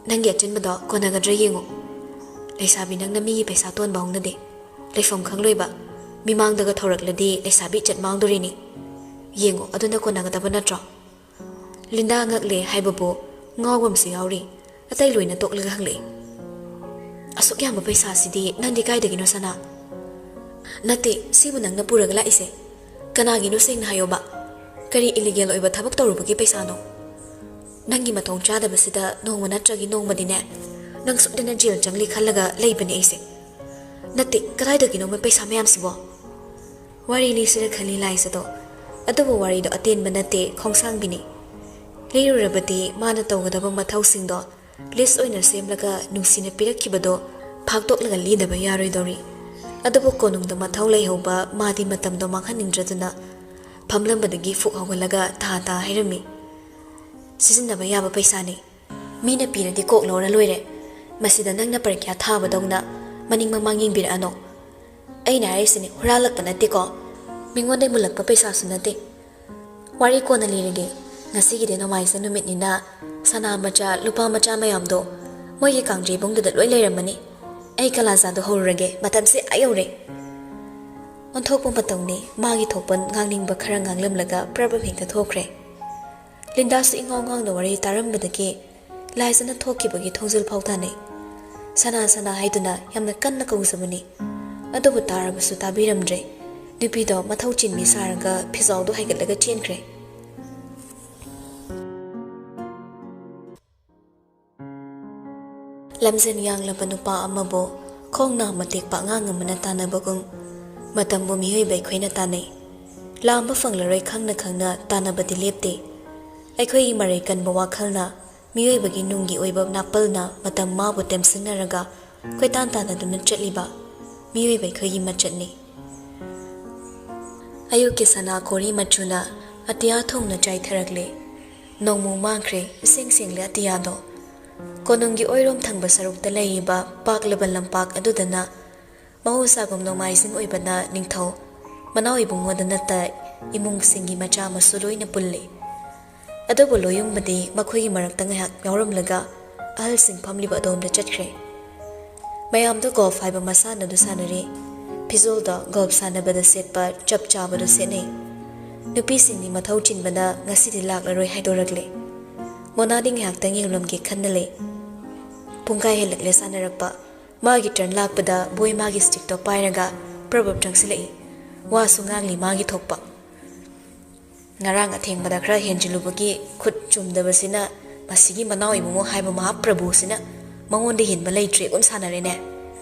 "ꯅꯪꯒꯤ ꯑꯆꯤꯟꯕꯗꯣ ꯀꯣꯟꯅꯒꯗ꯭ꯔꯥ ꯌꯦꯡꯉꯨ꯫ ꯂꯩꯁꯥꯕꯤ ꯅꯪꯅ ꯃꯤꯒꯤ ꯄꯩꯁꯥ ꯇꯣꯟꯕ ꯍꯧꯅꯗꯦ꯫ ꯂꯩꯐꯝ ꯈꯪꯂꯣꯏꯕ꯫ ꯃꯤꯃꯥꯡꯗꯒ ꯊꯧꯔꯛꯂꯗꯤ ꯂꯩꯁꯥꯕꯤ ꯏꯖꯠ ꯃꯥꯡꯗꯣꯔꯤꯅꯤ꯫ ꯌꯦꯡꯉꯣ, ꯑꯗꯨꯅ ꯀꯣꯟꯅꯒꯗꯕ ꯅꯠꯇ꯭ꯔꯣ?" ꯂꯤꯟꯗꯥ ꯉꯛꯂꯦ ꯍꯥꯏꯕꯕꯨ ꯉꯥꯎꯕ ꯑꯃꯁꯨ ꯌꯥꯎꯔꯤ꯫ ꯑꯇꯩ ꯂꯣꯏꯅ ꯇꯣꯛꯂꯒ ꯍꯪꯂꯛꯏ꯫ "ꯑꯁꯨꯛ ꯌꯥꯝꯕ ꯄꯩꯁꯥꯁꯤꯗꯤ ꯅꯪꯗꯤ ꯀꯥꯏꯗꯒꯤꯅꯣ, ꯁꯅꯥ?" "ꯅꯠꯇꯦ, ꯁꯤꯕꯨ ꯅꯪꯅ ꯄꯨꯔꯒ ꯂꯥꯛꯏꯁꯦ꯫ ꯀꯅꯥꯒꯤꯅꯣ, ꯁꯦꯡꯅ ꯍꯥꯏꯌꯣꯕ? ꯀꯔꯤ illegal ꯑꯣꯏꯕ ꯊꯕꯛ ꯇꯧꯔꯨꯕꯒꯤ ꯄꯩꯁꯥꯅꯣ? ꯅꯪꯒꯤ ꯃꯊꯣꯡ ꯆꯥꯗꯕꯁꯤꯗ ꯅꯣꯡꯃ ꯅꯠꯇ꯭ꯔꯒꯤ ꯅꯣꯡꯃꯗꯤꯅꯦ, ꯅꯪ ꯁꯣꯏꯗꯅ ꯖꯦꯜ ꯆꯪꯂꯤ ꯈꯜꯂꯒ ꯂꯩꯕꯅꯦ ꯑꯩꯁꯦ꯫ ꯅꯠꯇꯦ, ꯀꯗꯥꯏꯗꯒꯤꯅꯣꯃ ꯄꯩꯁꯥ ꯃꯌꯥꯝꯁꯤꯕꯣ?" ꯋꯥꯔꯤ ꯂꯤꯁꯤꯔ ꯈꯜꯂꯤ ꯂꯥꯏꯖꯗꯣ꯫ ꯑꯗꯨꯕꯨ ꯋꯥꯔꯤꯗꯣ ꯑꯇꯦꯟꯕ ꯅꯠꯇꯦ, ꯈꯣꯡꯁꯥꯡꯕꯤꯅꯤ꯫ ꯂꯤꯔꯨꯔꯕꯗꯤ ꯃꯥꯅ ꯇꯧꯒꯗꯕ ꯃꯊꯧꯁꯤꯡꯗꯣ list ꯑꯣꯏꯅ ꯁꯦꯝꯂꯒ ꯅꯨꯡꯁꯤꯅ ꯄꯤꯔꯛꯈꯤꯕꯗꯣ ꯐꯥꯛꯇꯣꯛꯂꯒ ꯂꯤꯗꯕ ꯌꯥꯔꯣꯏꯗꯧꯔꯤ꯫ ꯑꯗꯨꯕꯨ ꯀꯣꯅꯨꯡꯗ ꯃꯊꯧ ꯂꯩꯍꯧꯕ ꯃꯥꯗꯤ ꯃꯇꯝꯗꯣ ꯃꯥꯡꯍꯟꯅꯤꯡꯗ꯭ꯔꯗꯨꯅ ꯐꯝꯂꯝꯕꯗꯒꯤ ꯐꯨꯛ ꯍꯧꯒꯠꯂꯒ ꯊꯥ ꯊꯥ ꯍꯥꯏꯔꯝꯃꯤ꯫ "ꯁꯤꯖꯤꯟꯅꯕ ꯌꯥꯕ ꯄꯩꯁꯥꯅꯤ꯫ ꯃꯤꯅ ꯄꯤꯔꯗꯤ ꯀꯣꯛ ꯂꯧꯔ ꯂꯣꯏꯔꯦ꯫ ꯃꯁꯤꯗ ꯅꯪꯅ ꯄꯔꯤꯈ꯭ꯌꯥ ꯊꯥꯕꯗꯧꯅ ꯃꯅꯤꯡ ꯃꯃꯥꯡ ꯌꯦꯡꯕꯤꯔꯛꯑꯅꯣ꯫ ꯑꯩꯅ ꯍꯥꯏꯔꯤꯁꯤꯅꯤ, ꯍꯨꯔꯥꯜꯂꯛꯄ ꯅꯠꯇꯦꯀꯣ꯫ ꯃꯤꯉꯣꯟꯗꯩ ꯃꯨꯜꯂꯛꯄ ꯄꯩꯁꯥꯁꯨ ꯅꯠꯇꯦ꯫ ꯋꯥꯔꯤ ꯀꯣꯟꯅ ꯂꯤꯔꯒꯦ꯫ ꯉꯁꯤꯒꯤꯗꯤ ꯅꯣꯡꯃꯥꯏꯖꯤꯡ ꯅꯨꯃꯤꯠꯅꯤꯅ ꯁꯅꯥ ꯃꯆꯥ, ꯂꯨꯄꯥ ꯃꯆꯥ ꯃꯌꯥꯝꯗꯣ ꯃꯣꯏꯒꯤ ꯀꯥꯡꯖꯩꯕꯨꯡꯗꯨꯗ ꯂꯣꯏ ꯂꯩꯔꯝꯃꯅꯤ꯫ ꯑꯩ ꯀꯂꯥꯖꯥꯗꯣ ꯍꯧꯔꯨꯔꯒꯦ, ꯃꯇꯝꯁꯦ ꯑꯥ ꯌꯧꯔꯦ꯫" ꯑꯣꯟꯊꯣꯛꯄ ꯃꯇꯧꯅꯤ꯫ ꯃꯥꯒꯤ ꯊꯣꯛꯄ ꯉꯥꯡꯅꯤꯡꯕ ꯈꯔ ꯉꯥꯡꯂꯝꯂꯒ ꯄ꯭ꯔꯞ ꯄ꯭ꯔꯞ ꯍꯦꯛꯇ ꯊꯣꯛꯈ꯭ꯔꯦ꯫ ꯂꯤꯟꯗꯥꯁꯨ ꯏꯉꯥꯎ ꯉꯥꯎꯅ ꯋꯥꯔꯤ ꯇꯥꯔꯝꯕꯗꯒꯤ ꯂꯥꯏꯖꯅ ꯊꯣꯛꯈꯤꯕꯒꯤ ꯊꯣꯡꯖꯤꯜ ꯐꯥꯎ ꯇꯥꯅꯩ꯫ "ꯁꯅꯥ, ꯁꯅꯥ" ꯍꯥꯏꯗꯨꯅ ꯌꯥꯝꯅ ꯀꯟꯅ ꯀꯧꯖꯕꯅꯤ꯫ ꯑꯗꯨꯕꯨ ꯇꯥꯔꯕꯁꯨ ꯇꯥꯕꯤꯔꯝꯗ꯭ꯔꯦ꯫ ꯅꯨꯄꯤꯗꯣ ꯃꯊꯧ ꯆꯤꯟꯃꯤ ꯁꯥꯔꯒ ꯐꯤꯖꯥꯎꯗꯣ ꯍꯥꯏꯒꯠꯂꯒ ꯆꯦꯟꯈ꯭ꯔꯦ꯫ ꯂꯝꯖꯦꯟ ꯌꯥꯡꯂꯕ ꯅꯨꯄꯥ ꯑꯃꯕꯨ ꯈꯣꯡ ꯅꯥꯝꯃ ꯇꯦꯛꯄ ꯑꯉꯥꯡ ꯑꯃꯅ ꯇꯥꯟꯅꯕꯒꯨꯝ, ꯃꯇꯝꯕꯨ ꯃꯤꯑꯣꯏꯕ ꯑꯩꯈꯣꯏꯅ ꯇꯥꯟꯅꯩ꯫ ꯂꯥꯝꯕ ꯐꯪꯂꯔꯣꯏ ꯈꯪꯅ ꯈꯪꯅ ꯇꯥꯟꯅꯕꯗꯤ ꯂꯦꯞꯇꯦ꯫ ꯑꯩꯈꯣꯏꯒꯤ ꯃꯔꯩ ꯀꯟꯕ ꯋꯥꯈꯜꯅ, ꯃꯤꯑꯣꯏꯕꯒꯤ ꯅꯨꯡꯒꯤ ꯑꯣꯏꯕ ꯅꯥꯄꯜꯅ ꯃꯇꯝ ꯃꯥꯕꯨ ꯇꯦꯝꯁꯤꯟꯅꯔꯒ ꯀꯣꯏꯇꯥꯟ ꯇꯥꯟꯅꯗꯨꯅ ꯆꯠꯂꯤꯕ ꯃꯤꯑꯣꯏꯕ ꯑꯩꯈꯣꯏꯒꯤ ꯃꯆꯠꯅꯤ꯫ ꯑꯌꯨꯛꯀꯤ ꯁꯅꯥ ꯀꯣꯔꯤ ꯃꯆꯨꯅ ꯑꯇꯤꯌꯥ ꯊꯣꯡꯅ ꯆꯥꯏꯊꯔꯛꯂꯦ꯫ ꯅꯣꯡꯃꯨ ꯃꯥꯡꯈ꯭ꯔꯦ, ꯏꯁꯦꯡ ꯁꯦꯡꯂꯦ ꯑꯇꯤꯌꯥꯗꯣ꯫ ꯀꯣꯅꯨꯡꯒꯤ ꯑꯣꯏꯔꯣꯝ ꯊꯪꯕ ꯁꯔꯨꯛꯇ ꯂꯩꯔꯤꯕ ꯄꯥꯛꯂꯕ ꯂꯝꯄꯥꯛ ꯑꯗꯨꯗꯅ ꯃꯍꯧꯁꯥꯒꯨꯝ ꯅꯣꯡꯃꯥꯏꯖꯤꯡ ꯑꯣꯏꯕꯅ ꯅꯤꯡꯊꯧ ꯃꯅꯥꯎ ꯏꯕꯨꯡꯉꯣꯗ ꯅꯠꯇ ꯏꯃꯨꯡꯁꯤꯡꯒꯤ ꯃꯆꯥ ꯃꯁꯨ ꯂꯣꯏꯅ ꯄꯨꯜꯂꯤ꯫ ꯑꯗꯨꯕꯨ ꯂꯣꯌꯨꯝꯕꯗꯤ ꯃꯈꯣꯏꯒꯤ ꯃꯔꯛꯇ ꯉꯥꯏꯍꯥꯛ ꯌꯥꯎꯔꯝꯂꯒ ꯑꯍꯜꯁꯤꯡ ꯐꯝꯂꯤꯕ ꯑꯗꯣꯝꯗ ꯆꯠꯈ꯭ꯔꯦ꯫ ꯃꯌꯥꯝꯗꯨ ꯒꯣꯜꯐ ꯍꯥꯏꯕ ꯃꯁꯥꯟꯅꯗꯨ ꯁꯥꯟꯅꯔꯤ꯫ ꯐꯤꯖꯣꯜꯗꯣ ꯒꯣꯜꯐ ꯁꯥꯟꯅꯕꯗ ꯁꯦꯠꯄ ꯆꯞ ꯆꯥꯕꯗꯣ ꯁꯦꯠꯅꯩ꯫ ꯅꯨꯄꯤꯁꯤꯡꯗꯤ ꯃꯊꯧ ꯆꯤꯟꯕꯅ ꯉꯁꯤꯗꯤ ꯂꯥꯛꯂꯔꯣꯏ ꯍꯥꯏꯗꯣꯔꯛꯂꯦ꯫ ꯃꯣꯅꯥꯗꯤ ꯉꯥꯏꯍꯥꯛꯇꯪ ꯌꯦꯡꯂꯝꯒꯦ ꯈꯟꯅ ꯂꯩ꯫ ꯄꯨꯡꯈꯥꯏ ꯍꯦꯜꯂꯛꯂꯦ ꯁꯥꯟꯅꯔꯛꯄ꯫ ꯃꯥꯒꯤ ꯇꯔꯟ ꯂꯥꯛꯄꯗ ꯕꯣꯏ ꯃꯥꯒꯤ ꯁ꯭ꯇꯤꯛꯇꯣ ꯄꯥꯏꯔꯒ ꯄ꯭ꯔꯕꯞ ꯆꯪꯁꯤꯜꯂꯛꯏ꯫ ꯋꯥꯁꯨ ꯉꯥꯡꯂꯤ ꯃꯥꯒꯤ ꯊꯣꯛꯄ꯫ ꯉꯔꯥꯡ ꯑꯊꯦꯡꯕꯗ ꯈꯔ ꯍꯦꯟꯖꯤꯜꯂꯨꯕꯒꯤ ꯈꯨꯠ ꯆꯨꯝꯗꯕꯁꯤꯅ ꯃꯁꯤꯒꯤ ꯃꯅꯥꯎ ꯏꯕꯨꯡꯉꯣ ꯍꯥꯏꯕ ꯃꯍꯥꯄ꯭ꯔꯚꯨꯁꯤꯅ ꯃꯉꯣꯟꯗ ꯍꯦꯟꯕ ꯂꯩꯇ꯭ꯔꯦꯒꯨꯝ ꯁꯥꯟꯅꯔꯦꯅꯦ꯫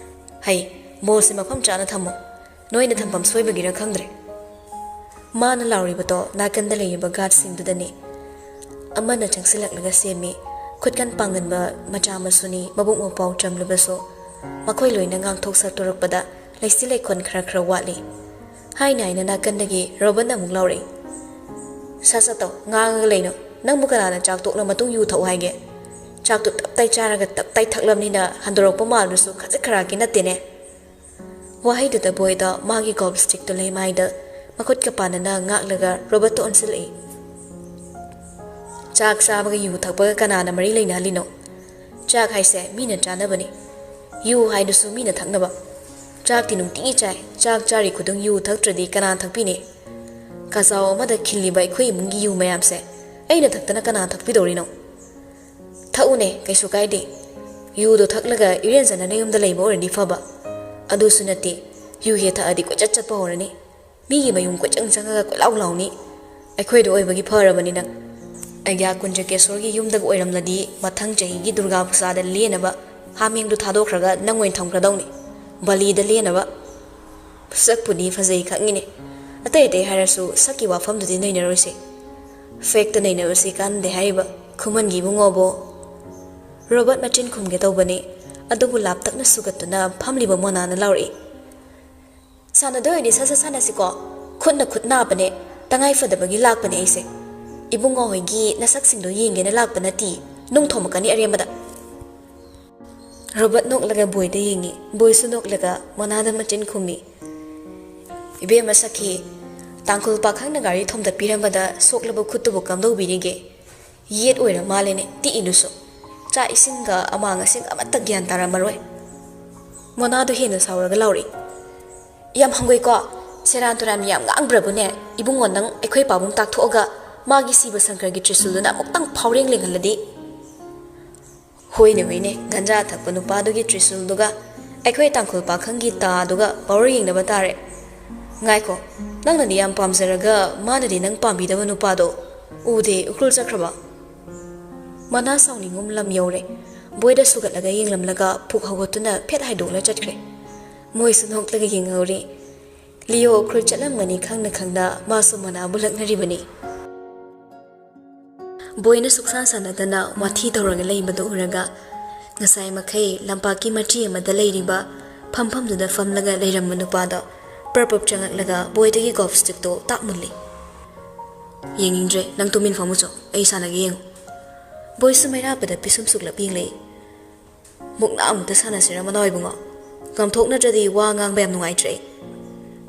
ꯍꯩ, ꯕꯣꯜꯁꯦ ꯃꯐꯝ ꯆꯥꯅ ꯊꯝꯃꯣ꯫ ꯅꯣꯏꯅ ꯊꯝꯐꯝ ꯁꯣꯏꯕꯒꯤꯔ ꯈꯪꯗ꯭ꯔꯦ꯫ ꯃꯥꯅ ꯂꯥꯎꯔꯤꯕꯗꯣ ꯅꯥꯀꯟꯗ ꯂꯩꯔꯤꯕ ꯒꯥꯔꯗꯁꯤꯡꯗꯨꯗꯅꯤ꯫ ꯑꯃꯅ ꯆꯪꯁꯤꯜꯂꯛꯂꯒ ꯁꯦꯝꯃꯤ꯫ ꯈꯨꯠꯀꯟ ꯄꯥꯡꯒꯟꯕ ꯃꯆꯥ ꯃꯁꯨꯅꯤ, ꯃꯕꯨꯛ ꯃꯄꯥꯎ ꯆꯝꯂꯕꯁꯨ꯫ ꯃꯈꯣꯏ ꯂꯣꯏꯅ ꯉꯥꯡꯊꯣꯛ ꯁꯛꯇꯣꯔꯛꯄꯗ ꯂꯩꯁꯤ ꯂꯩꯈꯣꯟ ꯈꯔ ꯈꯔ ꯋꯥꯠꯂꯤ꯫ ꯍꯥꯏꯅ ꯍꯥꯏꯅ ꯅꯥꯀꯟꯗꯒꯤ ꯔꯣꯕꯟꯅ ꯑꯃꯨꯛ ꯂꯥꯎꯔꯛꯏ, "ꯁꯠ ꯁꯠ ꯇꯧ, ꯉꯥꯡꯉꯒ ꯂꯩꯅꯣ꯫ ꯅꯪꯕꯨ ꯀꯅꯥꯅ ꯆꯥꯛ ꯇꯣꯛꯂ ꯃꯇꯨꯡ ꯌꯨ ꯊꯛꯎ ꯍꯥꯏꯒꯦ? ꯆꯥꯛꯇꯨ ꯇꯞꯇꯥꯏ ꯆꯥꯔꯒ ꯇꯞꯇꯥꯏ ꯊꯛꯂꯕꯅꯤꯅ ꯍꯟꯗꯣꯔꯛꯄ ꯃꯥꯜꯂꯁꯨ ꯈꯖꯤꯛ ꯈꯔꯥꯛꯀꯤ ꯅꯠꯇꯦꯅꯦ"꯫ ꯋꯥꯍꯩꯗꯨꯗ ꯕꯣꯏꯗ ꯃꯥꯒꯤ ꯒꯣꯜꯐ ꯁ꯭ꯇꯤꯛꯇꯨ ꯂꯩꯃꯥꯏꯗ ꯃꯈꯨꯠꯀ ꯄꯥꯟꯅꯅ ꯉꯥꯛꯂꯒ ꯔꯣꯕꯔꯠꯇ ꯑꯣꯟꯁꯤꯜꯂꯛꯏ꯫ "ꯆꯥꯛ ꯆꯥꯕꯒ ꯌꯨ ꯊꯛꯄꯒ ꯀꯅꯥꯅ ꯃꯔꯤ ꯂꯩꯅꯍꯜꯂꯤꯅꯣ? ꯆꯥꯛ ꯍꯥꯏꯁꯦ ꯃꯤꯅ ꯆꯥꯅꯕꯅꯤ꯫ ꯌꯨ ꯍꯥꯏꯗꯨꯁꯨ ꯃꯤꯅ ꯊꯛꯅꯕ꯫ ꯆꯥꯛꯇꯤ ꯅꯨꯡꯇꯤꯒꯤ ꯆꯥꯏ꯫ ꯆꯥꯛ ꯆꯥꯔꯤ ꯈꯨꯗꯤꯡ ꯌꯨ ꯊꯛꯇ꯭ꯔꯗꯤ ꯀꯅꯥꯅ ꯊꯛꯄꯤꯅꯤ? ꯀꯥꯖꯥꯎ ꯑꯃꯗ ꯈꯤꯜꯂꯤꯕ ꯑꯩꯈꯣꯏ ꯏꯃꯨꯡꯒꯤ ꯌꯨ ꯃꯌꯥꯝꯁꯦ ꯑꯩꯅ ꯊꯛꯇꯅ ꯀꯅꯥ ꯊꯛꯄꯤꯗꯧꯔꯤꯅꯣ? ꯊꯛꯎꯅꯦ, ꯀꯩꯁꯨ ꯀꯥꯏꯗꯦ꯫ ꯌꯨꯗꯣ ꯊꯛꯂꯒ ꯏꯔꯦꯟꯖꯅ ꯅꯌꯨꯝꯗ ꯂꯩꯕ ꯑꯣꯏꯔꯗꯤ ꯐꯕ꯫ ꯑꯗꯨꯁꯨ ꯅꯠꯇꯦ, ꯌꯨ ꯍꯦꯛ ꯊꯛꯑꯗꯤ ꯀꯣꯏꯆꯠ ꯆꯠꯄ ꯍꯧꯔꯅꯤ꯫ ꯃꯤꯒꯤ ꯃꯌꯨꯝ ꯀꯣꯏꯆꯪ ꯆꯪꯉꯒ ꯀꯣꯏꯂꯥꯎ ꯂꯥꯎꯅꯤ꯫ ꯑꯩꯈꯣꯏꯗ ꯑꯣꯏꯕꯒꯤ ꯐꯔꯕꯅꯤ ꯅꯪ꯫ ꯑꯩꯒ꯭ꯌꯥ ꯀꯨꯟꯖꯀꯦꯁꯣꯔꯒꯤ ꯌꯨꯝꯗꯒ ꯑꯣꯏꯔꯝꯂꯗꯤ ꯃꯊꯪ ꯆꯍꯤꯒꯤ ꯗꯨꯔꯒꯥ ꯄꯨꯖꯥꯗ ꯂꯦꯟꯅꯕ ꯍꯥꯃꯦꯡꯗꯨ ꯊꯥꯗꯣꯛꯈ꯭ꯔꯒ ꯅꯪ ꯑꯣꯏꯅ ꯊꯝꯈ꯭ꯔꯗꯧꯅꯤ꯫ ꯕꯂꯤꯗ ꯂꯦꯟꯅꯕ꯫ ꯁꯛꯄꯨꯗꯤ ꯐꯖꯩ ꯈꯪꯉꯤꯅꯦ꯫ ꯑꯇꯩ ꯑꯇꯩ ꯍꯥꯏꯔꯁꯨ ꯁꯛꯀꯤ ꯋꯥꯐꯝꯗꯨꯗꯤ ꯅꯩꯅꯔꯣꯏꯁꯦ꯫ ꯐꯦꯛꯇ ꯅꯩꯅꯕꯁꯤ ꯀꯥꯟꯅꯗꯦ ꯍꯥꯏꯔꯤꯕ ꯈꯨꯃꯟꯒꯤ ꯏꯕꯨꯡꯉꯣꯕꯨ꯫ ꯔꯣꯕꯔꯠ ꯃꯆꯤꯟ ꯈꯨꯝꯒꯦ ꯇꯧꯕꯅꯤ, ꯑꯗꯨꯕꯨ ꯂꯥꯞꯇꯛꯅ ꯁꯨꯒꯠꯇꯨꯅ ꯐꯝꯂꯤꯕ ꯃꯣꯅꯥꯅ ꯂꯥꯎꯔꯛꯏ, "ꯁꯥꯟꯅꯗꯣꯏ ꯑꯣꯏꯔꯗꯤ ꯁꯠ ꯁꯠ ꯁꯥꯟꯅꯁꯤꯀꯣ꯫ ꯈꯨꯠꯅ ꯈꯨꯠ ꯅꯥꯕꯅꯦ, ꯇꯉꯥꯏ ꯐꯗꯕꯒꯤ ꯂꯥꯛꯄꯅꯦ ꯑꯩꯁꯦ꯫ ꯏꯕꯨꯡꯉꯣ ꯍꯣꯏꯒꯤ ꯅꯁꯛꯁꯤꯡꯗꯣ ꯌꯦꯡꯒꯦꯅ ꯂꯥꯛꯄ ꯅꯠꯇꯤꯌꯦ, ꯅꯨꯡ ꯊꯣꯝꯃꯛꯀꯅꯤ ꯑꯔꯦꯝꯕꯗ"꯫ ꯔꯣꯕꯔꯠ ꯅꯣꯛꯂꯒ ꯕꯣꯏꯗ ꯌꯦꯡꯉꯤ꯫ ꯕꯣꯏꯁꯨ ꯅꯣꯛꯂꯒ ꯃꯣꯅꯥꯗ ꯃꯆꯤꯟ ꯈꯨꯝꯃꯤ꯫ "ꯏꯕꯦꯝꯃ ꯁꯈꯤ, ꯇꯥꯡꯈꯨꯜ ꯄꯥꯈꯪꯅ ꯒꯥꯔꯤ ꯊꯣꯝꯗꯠꯄꯤꯔꯝꯕꯗ ꯁꯣꯛꯂꯕ ꯈꯨꯠꯇꯨꯕꯨ ꯀꯝꯗꯧꯕꯤꯔꯤꯒꯦ? ꯌꯦꯠ ꯑꯣꯏꯔ ꯃꯥꯜꯂꯦꯅꯦ ꯇꯤꯛꯏꯗꯨꯁꯨ꯫ ꯆꯥꯛ ꯏꯁꯤꯡꯒ ꯑꯃꯥꯡ ꯑꯁꯦꯡ ꯑꯃꯠꯇ ꯒ꯭ꯌꯥꯟ ꯇꯥꯔꯝꯃꯔꯣꯏ"꯫ ꯃꯣꯅꯥꯗꯨ ꯍꯦꯟꯅ ꯁꯥꯎꯔꯒ ꯂꯥꯎꯔꯛꯏ, ꯌꯥꯝ ꯍꯪꯒꯣꯏꯀꯣ꯫ ꯁꯦꯔꯥꯟ ꯇꯨꯔꯥꯟ ꯌꯥꯝ ꯉꯥꯡꯕ꯭ꯔꯕꯨꯅꯦ? ꯏꯕꯨꯡꯉꯣ, ꯅꯪ ꯑꯩꯈꯣꯏ ꯄꯥꯕꯨꯡ ꯇꯥꯛꯊꯣꯛꯑꯒ ꯃꯥꯒꯤ ꯁꯤꯕ ꯁꯪꯀꯔꯒꯤ ꯇ꯭ꯔꯤꯁꯨꯜꯗꯨꯅ ꯑꯃꯨꯛꯇꯪ ꯐꯥꯎꯔꯦꯡ ꯂꯦꯡꯍꯜꯂꯗꯤ꯫ ꯍꯣꯏꯅꯦ, ꯍꯣꯏꯅꯦ, ꯒꯟꯖꯥ ꯊꯛꯄ ꯅꯨꯄꯥꯗꯨꯒꯤ ꯇ꯭ꯔꯤꯁꯨꯜꯗꯨꯒ ꯑꯩꯈꯣꯏ ꯇꯥꯡꯈꯨꯜ ꯄꯥꯈꯪꯒꯤ ꯇꯥꯗꯨꯒ ꯄꯥꯎꯔ ꯌꯦꯡꯅꯕ ꯇꯥꯔꯦ꯫ ꯉꯥꯏꯈꯣ, ꯅꯪꯅꯗꯤ ꯌꯥꯝ ꯄꯥꯝꯖꯔꯒ ꯃꯥꯅꯗꯤ ꯅꯪ ꯄꯥꯝꯕꯤꯗꯕ ꯅꯨꯄꯥꯗꯣ ꯎꯗꯦ, ꯎꯈ꯭ꯔꯨꯜ ꯆꯠꯈ꯭ꯔꯕ? ꯃꯅꯥ ꯁꯥꯎꯅꯤꯡꯒꯨꯝ ꯂꯝ ꯌꯧꯔꯦ꯫ ꯕꯣꯏꯗ ꯁꯨꯒꯠꯂꯒ ꯌꯦꯡꯂꯝꯂꯒ ꯄꯨꯛ ꯍꯧꯒꯠꯇꯨꯅ ꯐꯦꯠ ꯍꯥꯏꯗꯣꯛꯂ ꯆꯠꯈ꯭ꯔꯦ꯫ ꯃꯣꯏꯁꯨ ꯅꯣꯛꯂꯒ ꯌꯦꯡꯍꯧꯔꯤ꯫ ꯂꯤꯌꯣ ꯎꯈ꯭ꯔꯨꯜ ꯆꯠꯂꯝꯒꯅꯤ ꯈꯪꯅ ꯈꯪꯅ ꯃꯥꯁꯨ ꯃꯅꯥꯕꯨ ꯂꯛꯅꯔꯤꯕꯅꯤ꯫ ꯕꯣꯏꯅ ꯁꯨꯛꯁꯥ ꯁꯥꯟꯅꯗꯅ ꯋꯥꯊꯤ ꯇꯧꯔꯒ ꯂꯩꯕꯗꯨ ꯎꯔꯒ ꯉꯁꯥꯏ ꯃꯈꯩ ꯂꯝꯄꯥꯛꯀꯤ ꯃꯆꯤ ꯑꯃꯗ ꯂꯩꯔꯤꯕ ꯐꯝꯐꯝꯗꯨꯗ ꯐꯝꯂꯒ ꯂꯩꯔꯝꯕ ꯅꯨꯄꯥꯗꯣ ꯄ꯭ꯔꯞ ꯄ꯭ꯔꯞ ꯆꯪꯉꯛꯂꯒ ꯕꯣꯏꯗꯒꯤ ꯒꯣꯜꯐ ꯁ꯭ꯇꯤꯛꯇꯣ ꯇꯥꯛ ꯃꯨꯜꯂꯤ꯫ "ꯌꯦꯡꯅꯤꯡꯗ꯭ꯔꯦ, ꯅꯪ ꯇꯨꯃꯤꯟ ꯐꯝꯃꯨꯆꯣ, ꯑꯩ ꯁꯥꯟꯅꯒꯦ ꯌꯦꯡꯉꯨ꯫" ꯕꯣꯏꯁꯨ ꯃꯩꯔꯥꯄꯗ ꯄꯤꯁꯨꯝ ꯁꯨꯛꯂꯞ ꯌꯦꯡꯂꯛꯏ꯫ "ꯃꯨꯛꯅꯥ ꯑꯃꯨꯛꯇ ꯁꯥꯟꯅꯁꯤꯔ ꯃꯅꯥꯎ ꯏꯕꯨꯡꯉꯣ? ꯉꯥꯝꯊꯣꯛꯅꯗ꯭ꯔꯗꯤ ꯋꯥ ꯉꯥꯡꯕ ꯌꯥꯝ ꯅꯨꯡꯉꯥꯏꯇ꯭ꯔꯦ꯫"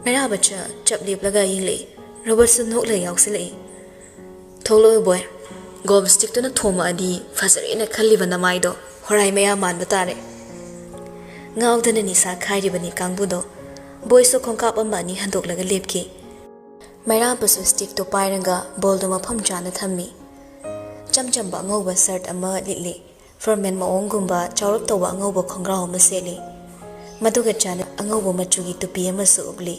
ꯃꯩꯔꯥꯕ ꯆ-, ꯆꯞ ꯂꯦꯞꯂꯒ ꯌꯦꯡꯂꯛꯏ꯫ ꯔꯣꯕꯔꯠꯁꯨ ꯅꯣꯛꯂꯒ ꯌꯥꯎꯁꯤꯜꯂꯛꯏ꯫ "ꯊꯣꯛꯂꯛꯑꯣ ꯕꯣꯏ, ꯒꯣꯜꯐ ꯁ꯭ꯇꯤꯛꯇꯨꯅ ꯊꯣꯝꯃꯛꯑꯗꯤ ꯐꯖꯔꯦꯅ ꯈꯜꯂꯤꯕ ꯅꯃꯥꯏꯗꯣ ꯍꯣꯔꯥꯏ ꯃꯌꯥ ꯃꯥꯟꯕ ꯇꯥꯔꯦ꯫" ꯉꯥꯎꯗꯅ ꯅꯤꯁꯥ ꯈꯥꯏꯔꯤꯕꯅꯤ ꯀꯥꯡꯕꯨꯗꯣ꯫ ꯕꯣꯏꯁꯨ ꯈꯣꯡꯀꯥꯞ ꯑꯃ ꯑꯅꯤ ꯍꯟꯗꯣꯛꯂꯒ ꯂꯦꯞꯈꯤ꯫ ꯃꯩꯔꯥꯕꯁꯨ ꯁ꯭ꯇꯤꯛꯇꯣ ꯄꯥꯏꯔꯒ ꯕꯣꯜꯗꯣ ꯃꯐꯝ ꯆꯥꯅ ꯊꯝꯃꯤ꯫ ꯆꯝ ꯆꯝꯕ ꯑꯉꯧꯕ ꯁꯔꯠ ꯑꯃ ꯂꯤꯠꯂꯤ꯫ ꯐꯣꯔꯃꯦꯟ ꯃꯑꯣꯡꯒꯨꯝꯕ ꯆꯥꯎꯔꯞ ꯇꯧꯕ ꯑꯉꯧꯕ ꯈꯣꯡꯒ꯭ꯔꯥꯎ ꯑꯃ ꯁꯦꯠꯂꯤ꯫ ꯃꯗꯨꯒ ꯆꯥꯅ ꯑꯉꯧꯕ ꯃꯆꯨꯒꯤ ꯇꯨꯄꯤ ꯑꯃꯁꯨ ꯎꯞꯂꯤ꯫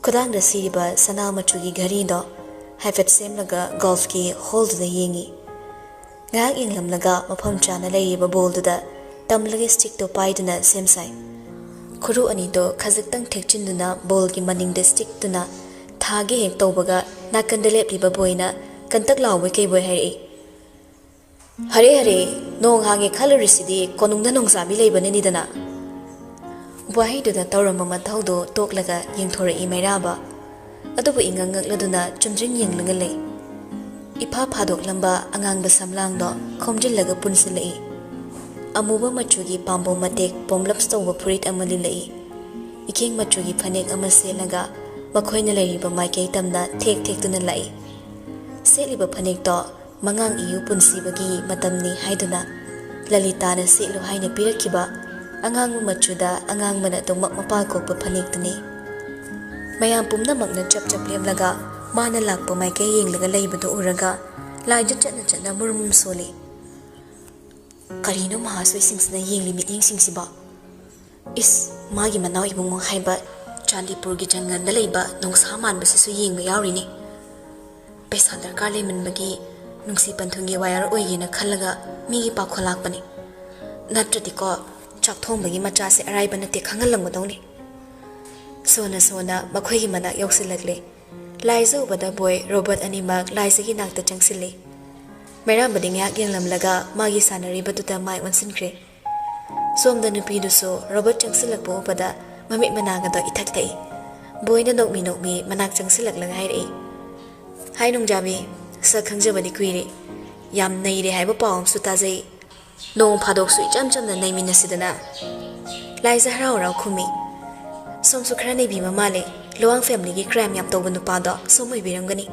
ꯈꯨꯗꯥꯡꯗ ꯁꯤꯔꯤꯕ ꯁꯅꯥ ꯃꯆꯨꯒꯤ ꯘꯔꯤꯗꯣ ꯍꯥꯏꯐꯦꯠ ꯁꯦꯝꯂꯒ ꯒꯣꯜꯐꯀꯤ ꯍꯣꯜꯗꯨꯗ ꯌꯦꯡꯉꯤ꯫ ꯉꯥꯏꯍꯥꯛ ꯌꯦꯡꯂꯝꯂꯒ ꯃꯐꯝ ꯆꯥꯅ ꯂꯩꯔꯤꯕ ꯕꯣꯜꯗꯨꯗ ꯇꯝꯂꯒ ꯁ꯭ꯇꯤꯛꯇꯣ ꯄꯥꯏꯗꯨꯅ ꯁꯦꯝ ꯁꯥꯏ꯫ ꯈꯨꯔꯨ ꯑꯅꯤꯗꯣ ꯈꯖꯤꯛꯇꯪ ꯊꯦꯛꯆꯤꯟꯗꯨꯅ ꯕꯣꯜꯒꯤ ꯃꯅꯤꯡꯗ ꯁ꯭ꯇꯤꯛꯇꯨꯅ ꯊꯥꯒꯦ ꯍꯦꯛ ꯇꯧꯕꯒ ꯅꯥꯀꯟꯗ ꯂꯦꯞꯂꯤꯕ ꯕꯣꯏꯅ ꯀꯟꯇꯛ ꯂꯥꯎꯕꯣꯏ ꯀꯩꯕꯣꯏ ꯍꯥꯏꯔꯛꯏ꯫ "ꯍꯔꯦ ꯍꯔꯦ, ꯅꯣꯡ ꯍꯥꯡꯉꯦ ꯈꯜꯂꯨꯔꯤꯁꯤꯗꯤ ꯀꯣꯅꯨꯡꯗ ꯅꯣꯡꯆꯥꯕꯤ ꯂꯩꯕꯅꯅꯤꯗꯅ꯫" ꯋꯥꯍꯩꯗꯨꯗ ꯇꯧꯔꯝꯕ ꯃꯊꯧꯗꯨ ꯇꯣꯛꯂꯒ ꯌꯦꯡꯊꯣꯔꯛꯏ ꯃꯩꯔꯥꯕ꯫ ꯑꯗꯨꯕꯨ ꯏꯉꯛ ꯉꯛꯂꯗꯨꯅ ꯆꯨꯝꯗ꯭ꯔꯤꯡ ꯌꯦꯡꯂꯒ ꯂꯩ꯫ ꯏꯐꯥ ꯐꯥꯗꯣꯛꯂꯝꯕ ꯑꯉꯥꯡꯕ ꯁꯝꯂꯥꯡꯗꯣ ꯈꯣꯝꯖꯤꯜꯂꯒ ꯄꯨꯟꯁꯤꯜꯂꯛꯏ꯫ ꯑꯃꯨꯕ ꯃꯆꯨꯒꯤ ꯄꯥꯝꯕꯣꯝ ꯃꯇꯦꯛ ꯄꯣꯝꯂꯞ ꯇꯧꯕ ꯐꯨꯔꯤꯠ ꯑꯃ ꯂꯤꯠꯂꯛꯏ꯫ ꯏꯈꯦꯡ ꯃꯆꯨꯒꯤ ꯐꯅꯦꯛ ꯑꯃ ꯁꯦꯠꯂꯒ ꯃꯈꯣꯏꯅ ꯂꯩꯔꯤꯕ ꯃꯥꯏꯀꯩ ꯇꯝꯅ ꯊꯦꯛ ꯊꯦꯛꯇꯨꯅ ꯂꯥꯛꯏ꯫ ꯁꯦꯠꯂꯤꯕ ꯐꯅꯦꯛꯇꯣ ꯃꯉꯥꯡ ꯏꯌꯨ ꯄꯨꯟꯁꯤꯕꯒꯤ ꯃꯇꯝꯅꯤ ꯍꯥꯏꯗꯨꯅ ꯂꯂꯤꯇꯥꯅ ꯁꯦꯠꯂꯨ ꯍꯥꯏꯅ ꯄꯤꯔꯛꯈꯤꯕ ꯑꯉꯥꯡꯕ ꯃꯆꯨꯗ ꯑꯉꯥꯡꯕꯅ ꯑꯗꯨꯃꯛ ꯃꯄꯥꯜ ꯀꯣꯛꯄ ꯐꯅꯦꯛꯇꯨꯅꯤ꯫ ꯃꯌꯥꯝ ꯄꯨꯝꯅꯃꯛꯅ ꯆꯞ ꯆꯞ ꯂꯦꯞꯂꯒ ꯃꯥꯅ ꯂꯥꯛꯄ ꯃꯥꯏꯀꯩ ꯌꯦꯡꯂꯒ ꯂꯩꯕꯗꯨ ꯎꯔꯒ ꯂꯥꯏꯗꯨ ꯆꯠꯅ ꯆꯠꯅ ꯃꯨꯔꯨꯝ ꯁꯣꯜꯂꯤ꯫ ꯀꯔꯤꯅꯣ ꯃꯍꯥꯁꯣꯏꯁꯤꯡꯁꯤꯅ ꯌꯦꯡꯂꯤ ꯃꯤꯠꯌꯦꯡꯁꯤꯡꯁꯤꯕꯣ? ꯏꯁ, ꯃꯥꯒꯤ ꯃꯅꯥꯎ ꯏꯕꯨꯡꯉꯣ ꯍꯥꯏꯕ ꯆꯥꯟꯗꯤꯄꯨꯔꯒꯤ ꯖꯪꯒꯜꯗ ꯂꯩꯕ ꯅꯣꯡꯁꯥ ꯃꯥꯟꯕꯁꯤꯁꯨ ꯌꯦꯡꯕ ꯌꯥꯎꯔꯤꯅꯦ꯫ ꯄꯩꯁꯥ ꯗꯔꯀꯥꯔ ꯂꯩꯃꯟꯕꯒꯤ ꯅꯨꯡꯁꯤ ꯄꯟꯊꯨꯡꯒꯤ ꯋꯥꯌꯔ ꯑꯣꯏꯒꯦꯅ ꯈꯜꯂꯒ ꯃꯤꯒꯤ ꯄꯥꯎꯈꯣꯜ ꯂꯥꯛꯄꯅꯤ꯫ ꯅꯠꯇ꯭ꯔꯗꯤꯀꯣ, ꯆꯥꯛ ꯊꯣꯡꯕꯒꯤ ꯃꯆꯥꯁꯦ ꯑꯔꯥꯏꯕ ꯅꯠꯇꯦ ꯈꯪꯍꯜꯂꯝꯒꯗꯧꯅꯤ꯫ ꯁꯣꯅ ꯁꯣꯅ ꯃꯈꯣꯏꯒꯤ ꯃꯅꯥꯛ ꯌꯧꯁꯤꯜꯂꯛꯂꯦ꯫ ꯂꯥꯏꯖ ꯎꯕꯗ ꯕꯣꯏ ꯔꯣꯕꯔꯠ ꯑꯅꯤꯃꯛ ꯂꯥꯏꯖꯒꯤ ꯅꯥꯛꯇ ꯆꯪꯁꯤꯜꯂꯤ꯫ ꯃꯩꯔꯥꯕꯗꯤ ꯉꯥꯏꯍꯥꯛ ꯌꯦꯡꯂꯝꯂꯒ ꯃꯥꯒꯤ ꯁꯥꯟꯅꯔꯤꯕꯗꯨꯗ ꯃꯥꯏ ꯑꯣꯟꯁꯤꯟꯈ꯭ꯔꯦ꯫ ꯁꯣꯝꯗ ꯅꯨꯄꯤꯗꯨꯁꯨ ꯔꯣꯕꯔꯠ ꯆꯪꯁꯤꯜꯂꯛꯄ ꯎꯕꯗ ꯃꯃꯤꯠ ꯃꯅꯥꯒꯗꯣ ꯏꯊꯛ ꯊꯛꯏ꯫ ꯕꯣꯏꯅ ꯅꯣꯛꯃꯤ ꯅꯣꯛꯃꯤ ꯃꯅꯥꯛ ꯆꯪꯁꯤꯜꯂꯛꯂꯒ ꯍꯥꯏꯔꯛꯏ, "ꯍꯥꯏ ꯅꯣꯡꯖꯥꯕꯤ, ꯁꯛ ꯈꯪꯖꯕꯗꯤ ꯀꯨꯏꯔꯦ꯫ ꯌꯥꯝ ꯅꯩꯔꯦ ꯍꯥꯏꯕ ꯄꯥꯎ ꯑꯃꯁꯨ ꯇꯥꯖꯩ꯫ ꯅꯣꯡ ꯐꯥꯗꯣꯛꯁꯨ ꯏꯆꯝ ꯆꯝꯅ ꯅꯩꯃꯤꯟꯅꯁꯤꯗꯅ?" ꯂꯥꯏꯖ ꯍꯔꯥꯎ ꯍꯔꯥꯎ ꯈꯨꯝꯃꯤ, "ꯁꯣꯝꯁꯨ ꯈꯔ ꯅꯩꯕꯤꯕ ꯃꯥꯜꯂꯦ꯫ ꯂꯨꯋꯥꯡ ꯐꯦꯃꯤꯂꯤꯒꯤ ꯀ꯭ꯔꯥꯏꯝ ꯌꯥꯝ ꯇꯧꯕ ꯅꯨꯄꯥꯗꯣ ꯁꯣꯝ ꯑꯣꯏꯕꯤꯔꯝꯒꯅꯤ꯫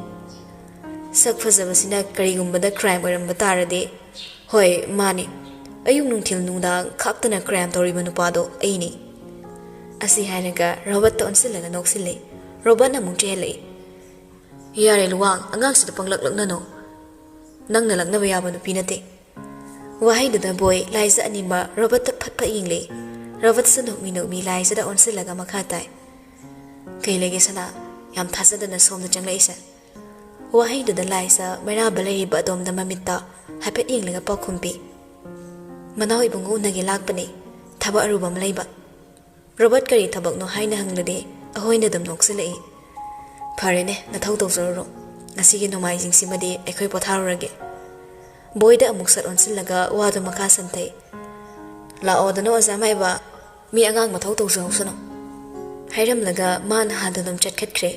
ꯁꯛ ꯐꯖꯕꯁꯤꯅ ꯀꯔꯤꯒꯨꯝꯕꯗ ꯀ꯭ꯔꯥꯏꯝ ꯑꯣꯏꯔꯝꯕ ꯇꯥꯔꯗꯤ?" "ꯍꯣꯏ, ꯃꯥꯅꯤ꯫ ꯑꯌꯨꯛ ꯅꯨꯡꯊꯤꯜ ꯅꯨꯡꯗꯥꯡ ꯈꯥꯛꯇꯅ ꯀ꯭ꯔꯥꯏꯝ ꯇꯧꯔꯤꯕ ꯅꯨꯄꯥꯗꯣ ꯑꯩꯅꯤ꯫" ꯑꯁꯤ ꯍꯥꯏꯔꯒ ꯔꯣꯕꯔꯠꯇ ꯑꯣꯟꯁꯤꯜꯂꯒ ꯅꯣꯛꯁꯤꯜꯂꯤ꯫ ꯔꯣꯕꯔꯠꯅ ꯑꯃꯨꯛ ꯆꯦꯜꯂꯛꯏ꯫ "ꯌꯥꯔꯦ ꯂꯨꯋꯥꯡ, ꯑꯉꯥꯡꯁꯤꯗ ꯄꯪꯂꯛ ꯂꯛꯅꯅꯨ꯫ ꯅꯪꯅ ꯂꯛꯅꯕ ꯌꯥꯕ ꯅꯨꯄꯤ ꯅꯠꯇꯦ꯫" ꯋꯥꯍꯩꯗꯨꯗ ꯕꯣꯏ ꯂꯥꯏꯖ ꯑꯅꯤꯃꯛ ꯔꯣꯕꯔꯠꯇ ꯐꯠ ꯐꯠ ꯌꯦꯡꯂꯛꯏ꯫ ꯔꯣꯕꯔꯠꯁꯨ ꯅꯣꯛꯃꯤ ꯅꯣꯛꯃꯤ ꯂꯥꯏꯖꯗ ꯑꯣꯟꯁꯤꯜꯂꯒ ꯃꯈꯥ ꯇꯥꯏ, "ꯀꯩ ꯂꯩꯒꯦ ꯁꯅꯥ? ꯌꯥꯝ ꯊꯥꯖꯗꯅ ꯁꯣꯝꯗ ꯆꯪꯂꯛꯏꯁꯦ?" ꯋꯥꯍꯩꯗꯨꯗ ꯂꯥꯏꯖ ꯃꯩꯔꯥꯕ ꯂꯩꯔꯤꯕ ꯑꯗꯣꯝꯗ ꯃꯃꯤꯠꯇ ꯍꯥꯏꯐꯦꯠ ꯌꯦꯡꯂꯒ ꯄꯥꯎꯈꯨꯝ ꯄꯤ, "ꯃꯅꯥꯎ ꯏꯕꯨꯡꯉꯣ ꯎꯅꯒꯦ ꯂꯥꯛꯄꯅꯦ, ꯊꯕꯛ ꯑꯔꯨꯕ ꯑꯃ ꯂꯩꯕ꯫" ꯔꯣꯕꯔꯠ ꯀꯔꯤ ꯊꯕꯛꯅꯣ ꯍꯥꯏꯅ ꯍꯪꯂꯗꯤ ꯑꯍꯣꯏꯅ ꯑꯗꯨꯝ ꯅꯣꯛꯁꯤꯜꯂꯛꯏ꯫ "ꯐꯔꯦꯅꯦ, ꯅꯊꯧ ꯇꯧꯖꯔꯨꯔꯣ꯫ ꯉꯁꯤꯒꯤ ꯅꯣꯡꯃꯥꯏꯖꯤꯡꯁꯤꯃꯗꯤ ꯑꯩꯈꯣꯏ ꯄꯣꯊꯥꯔꯨꯔꯒꯦ꯫" ꯕꯣꯏꯗ ꯑꯃꯨꯛ ꯁꯠ ꯑꯣꯟꯁꯤꯜꯂꯒ ꯋꯥꯗꯨ ꯃꯈꯥ ꯁꯝꯊꯩ꯫ "ꯂꯥꯛꯑꯣꯗꯅ ꯑꯣꯖꯥ ꯃꯥꯏꯕ, ꯃꯤ ꯑꯉꯥꯡ ꯃꯊꯧ ꯇꯧꯖꯍꯧꯁꯅꯨ꯫" ꯍꯥꯏꯔꯝꯂꯒ ꯃꯥꯅ ꯍꯥꯟꯅ ꯑꯗꯨꯝ ꯆꯠꯈꯠꯈ꯭ꯔꯦ꯫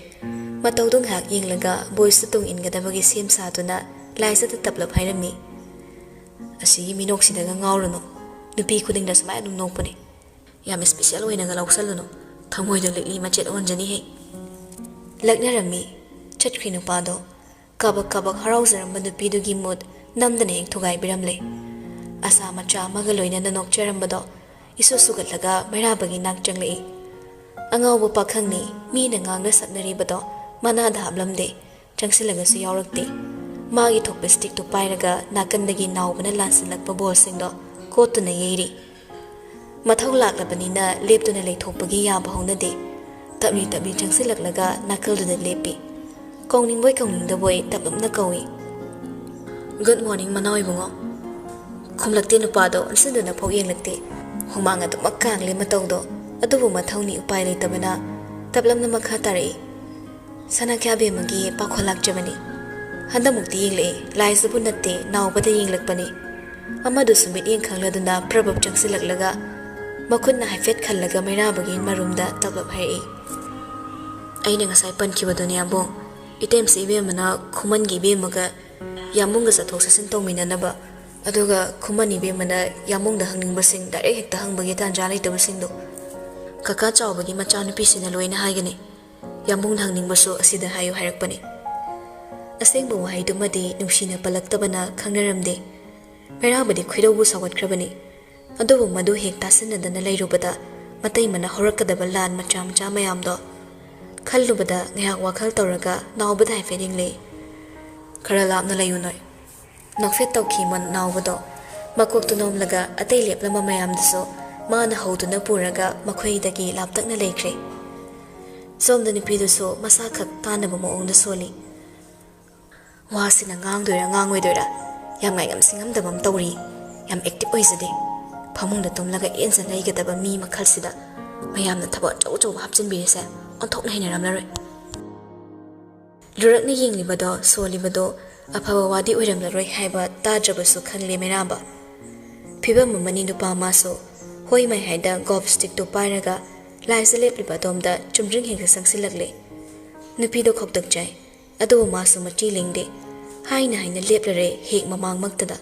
ꯃꯇꯧꯗꯨ ꯉꯥꯏꯍꯥꯛ ꯌꯦꯡꯂꯒ ꯕꯣꯏꯁꯨ ꯇꯨꯡ ꯏꯟꯒꯗꯕꯒꯤ ꯁꯦꯝ ꯁꯥꯗꯨꯅ ꯂꯥꯏꯖꯗ ꯇꯞꯂꯞ ꯍꯥꯏꯔꯝꯃꯤ, "ꯑꯁꯤꯒꯤ ꯃꯤꯅꯣꯛꯁꯤꯗꯒ ꯉꯥꯎꯔꯨꯅꯨ꯫ ꯅꯨꯄꯤ ꯈꯨꯗꯤꯡꯗ ꯁꯨꯃꯥꯏꯅ ꯑꯗꯨꯝ ꯅꯣꯛꯄꯅꯦ꯫ ꯌꯥꯝ ꯏꯁꯄꯤꯁꯦꯜ ꯑꯣꯏꯅꯒ ꯂꯧꯁꯜꯂꯨꯅꯨ꯫ ꯊꯃꯣꯏꯗꯣ ꯂꯤꯛꯂꯤ ꯃꯆꯦꯠ ꯑꯣꯟꯖꯅꯤ ꯍꯦ꯫" ꯂꯛꯅꯔꯝꯃꯤ꯫ ꯆꯠꯈ꯭ꯔꯤ ꯅꯨꯄꯥꯗꯣ꯫ ꯀꯥꯕꯛ ꯀꯥꯕꯛ ꯍꯔꯥꯎꯖꯔꯝꯕ ꯅꯨꯄꯤꯗꯨꯒꯤ ꯃꯨꯠ ꯅꯝꯗꯅ ꯍꯦꯛ ꯊꯨꯒꯥꯏꯕꯤꯔꯝꯂꯦ꯫ ꯑꯁꯥ ꯃꯆꯥ ꯑꯃꯒ ꯂꯣꯏꯅꯅ ꯅꯣꯛꯆꯔꯝꯕꯗꯣ ꯏꯁꯨ ꯁꯨꯒꯠꯂꯒ ꯃꯩꯔꯥꯕꯒꯤ ꯅꯥꯛ ꯆꯪꯂꯛꯏ꯫ ꯑꯉꯥꯎꯕ ꯄꯥꯈꯪꯅꯤ, ꯃꯤꯅ ꯉꯥꯡꯅ ꯁꯛꯅꯔꯤꯕꯗꯣ ꯃꯅꯥꯗ ꯍꯥꯞꯂꯝꯗꯦ, ꯆꯪꯁꯤꯜꯂꯒꯁꯨ ꯌꯥꯎꯔꯛꯇꯦ꯫ ꯃꯥꯒꯤ ꯊꯣꯛꯄ ꯁ꯭ꯇꯤꯛꯇꯨ ꯄꯥꯏꯔꯒ ꯅꯥꯀꯟꯗꯒꯤ ꯅꯥꯎꯕꯅ ꯂꯥꯟꯁꯤꯜꯂꯛꯄ ꯕꯣꯜꯁꯤꯡꯗꯣ ꯀꯣꯠꯇꯨꯅ ꯌꯩꯔꯤ꯫ ꯃꯊꯧ ꯂꯥꯛꯂꯕꯅꯤꯅ ꯂꯦꯞꯇꯨꯅ ꯂꯩꯊꯣꯛꯄꯒꯤ ꯌꯥꯕ ꯍꯧꯅꯗꯦ꯫ ꯇꯞꯂꯤ ꯇꯞꯂꯤ ꯆꯪꯁꯤꯜꯂꯛꯂꯒ ꯅꯥꯀꯜꯗꯨꯗ ꯂꯦꯞꯄꯤ꯫ ꯀꯧꯅꯤꯡꯕꯣꯏ ꯀꯧꯅꯤꯡꯗꯕꯣꯏ ꯇꯞꯂꯞꯅ ꯀꯧꯏ, "Good morning, ꯃꯅꯥꯎ ꯏꯕꯨꯡꯉꯣ꯫" ꯈꯨꯝꯂꯛꯇꯦ ꯅꯨꯄꯥꯗꯣ, ꯑꯣꯟꯁꯤꯟꯗꯨꯅ ꯐꯥꯎ ꯌꯦꯡꯂꯛꯇꯦ꯫ ꯍꯨꯃꯥꯡ ꯑꯗꯨꯃꯛ ꯀꯥꯡꯂꯦ ꯃꯇꯧꯗꯣ, ꯑꯗꯨꯕꯨ ꯃꯊꯧꯅꯤ ꯎꯄꯥꯏ ꯂꯩꯇꯕꯅ ꯇꯞꯂꯞꯅ ꯃꯈꯥ ꯇꯥꯔꯛꯏ꯫ "ꯁꯅꯥꯈ꯭ꯌꯥ ꯕꯦꯝꯃꯒꯤ ꯄꯥꯈꯣꯟ ꯂꯥꯛꯆꯕꯅꯤ꯫ ꯍꯟꯗꯛꯃꯨꯛꯇꯤ ꯌꯦꯡꯂꯛꯑꯦ, ꯂꯥꯏꯁꯤꯕꯨ ꯅꯠꯇꯦ, ꯅꯥꯎꯕꯗ ꯌꯦꯡꯂꯛꯄꯅꯤ꯫" ꯑꯃꯗꯨꯁꯨ ꯃꯤꯠꯌꯦꯡ ꯈꯪꯂꯗꯨꯅ ꯄ꯭ꯔꯕꯞ ꯆꯪꯁꯤꯜꯂꯛꯂꯒ ꯃꯈꯨꯠꯅ ꯍꯥꯏꯐꯦꯠ ꯈꯜꯂꯒ ꯃꯩꯔꯥꯕꯒꯤ ꯃꯔꯨꯝꯗ ꯇꯞꯂꯞ ꯍꯥꯏꯔꯛꯏ꯫ "ꯑꯩꯅ ꯉꯁꯥꯏ ꯄꯟꯈꯤꯕꯗꯨꯅꯤ, ꯑꯕꯣꯡ꯫ ꯏꯇꯦꯝꯁꯤ ꯏꯕꯦꯝꯃꯅ ꯈꯨꯃꯟꯒꯤ ꯏꯕꯦꯝꯃꯒ ꯌꯥꯝꯕꯨꯡꯒ ꯆꯠꯊꯣꯛ ꯆꯠꯁꯤꯟ ꯇꯧꯃꯤꯟꯅꯅꯕ, ꯑꯗꯨꯒ ꯈꯨꯃꯟ ꯏꯕꯦꯝꯃꯅ ꯌꯥꯝꯕꯨꯡꯗ ꯍꯪꯅꯤꯡꯕꯁꯤꯡ ꯗꯥꯏꯔꯦꯛ ꯍꯦꯛꯇ ꯍꯪꯕꯒꯤ ꯇꯥꯟꯖꯥ ꯂꯩꯇꯕꯁꯤꯡꯗꯣ ꯀꯀꯥ ꯆꯥꯎꯕꯒꯤ ꯃꯆꯥꯅꯨꯄꯤꯁꯤꯅ ꯂꯣꯏꯅ ꯍꯥꯏꯒꯅꯤ꯫ ꯌꯥꯝꯕꯨꯡꯅ ꯍꯪꯅꯤꯡꯕꯁꯨ ꯑꯁꯤꯗ ꯍꯥꯏꯌꯨ ꯍꯥꯏꯔꯛꯄꯅꯤ꯫" ꯑꯁꯦꯡꯕ ꯋꯥꯍꯩꯗꯨꯃꯗꯤ ꯅꯨꯡꯁꯤꯅ ꯄꯜꯂꯛꯇꯕꯅ ꯈꯪꯅꯔꯝꯗꯦ꯫ ꯃꯩꯔꯥꯕꯗꯤ ꯈꯣꯏꯗꯧꯕꯨ ꯁꯥꯎꯒꯠꯈ꯭ꯔꯕꯅꯤ꯫ ꯑꯗꯨꯕꯨ ꯃꯗꯨ ꯍꯦꯛ ꯇꯥꯁꯤꯟꯅꯗꯅ ꯂꯩꯔꯨꯕꯗ ꯃꯇꯩ ꯃꯅꯥ ꯍꯧꯔꯛꯀꯗꯕ ꯂꯥꯟ ꯃꯆꯥ ꯃꯆꯥ ꯃꯌꯥꯝꯗꯣ ꯈꯜꯂꯨꯕꯗ ꯉꯥꯏꯍꯥꯛ ꯋꯥꯈꯜ ꯇꯧꯔꯒ ꯅꯥꯎꯕꯗ ꯍꯥꯏꯐꯦꯠ ꯌꯦꯡꯂꯛꯏ꯫ "ꯈꯔ ꯂꯥꯞꯅ ꯂꯩꯌꯨ ꯅꯣꯏ꯫" ꯅꯣꯛꯐꯦꯠ ꯇꯧꯈꯤ ꯃ-, ꯅꯥꯎꯕꯗꯣ꯫ ꯃꯀꯣꯛꯇꯨ ꯅꯣꯝꯂꯒ ꯑꯇꯩ ꯂꯦꯞꯂꯝꯕ ꯃꯌꯥꯝꯗꯨꯁꯨ ꯃꯥꯅ ꯍꯧꯗꯨꯅ ꯄꯨꯔꯒ ꯃꯈꯣꯏꯗꯒꯤ ꯂꯥꯞꯇꯛꯅ ꯂꯩꯈ꯭ꯔꯦ꯫ ꯁꯣꯝꯗ ꯅꯨꯄꯤꯗꯨꯁꯨ ꯃꯁꯥꯈꯛ ꯇꯥꯅꯕ ꯃꯑꯣꯡꯗ ꯁꯣꯜꯂꯤ꯫ "ꯋꯥꯁꯤꯅ ꯉꯥꯡꯗꯣꯏꯔꯥ ꯉꯥꯡꯉꯣꯏꯗꯣꯏꯔꯥ ꯌꯥꯝ ꯉꯥꯏꯉꯝ ꯁꯤꯡꯉꯝꯗꯕ ꯑꯃ ꯇꯧꯔꯤ꯫ ꯌꯥꯝ ꯑꯦꯛꯇꯤꯚ ꯑꯣꯏꯖꯗꯦ꯫ ꯐꯃꯨꯡꯗ ꯇꯨꯝꯂꯒ ꯏꯟꯖ ꯂꯩꯒꯗꯕ ꯃꯤ ꯃꯈꯜꯁꯤꯗ ꯃꯌꯥꯝꯅ ꯊꯕꯛ ꯑꯆꯧ ꯑꯆꯧꯕ ꯍꯥꯞꯆꯤꯟꯕꯤꯔꯤꯁꯦ ꯑꯣꯟꯊꯣꯛꯅ ꯍꯩꯅꯔꯝꯂꯔꯣꯏ꯫" ꯂꯨꯔꯛꯅ ꯌꯦꯡꯂꯤꯕꯗꯣ, ꯁꯣꯜꯂꯤꯕꯗꯣ ꯑꯐꯕ ꯋꯥꯗꯤ ꯑꯣꯏꯔꯝꯂꯔꯣꯏ ꯍꯥꯏꯕ ꯇꯥꯗ꯭ꯔꯕꯁꯨ ꯈꯪꯂꯦ ꯃꯩꯔꯥꯕ꯫ ꯐꯤꯕꯝ ꯑꯃꯅꯤ ꯅꯨꯄꯥ ꯃꯥꯁꯨ꯫ ꯍꯣꯏ ꯃꯥꯏ ꯍꯥꯏꯗ ꯒꯣꯜꯐ ꯁ꯭ꯇꯤꯛꯇꯨ ꯄꯥꯏꯔꯒ ꯂꯥꯏꯁꯇ ꯂꯦꯞꯂꯤꯕ ꯑꯗꯣꯝꯗ ꯆꯨꯝꯗ꯭ꯔꯤꯡ ꯍꯦꯛꯇ ꯆꯪꯁꯤꯜꯂꯛꯂꯦ꯫ ꯅꯨꯄꯤꯗꯣ ꯈꯧꯇꯛ ꯆꯥꯏ꯫ ꯑꯗꯨꯕꯨ ꯃꯥꯁꯨ ꯃꯆꯤ ꯂꯦꯡꯗꯦ꯫ ꯍꯥꯏꯅ ꯍꯥꯏꯅ ꯂꯦꯞꯂꯔꯦ ꯍꯦꯛ ꯃꯃꯥꯡꯃꯛꯇꯗ꯫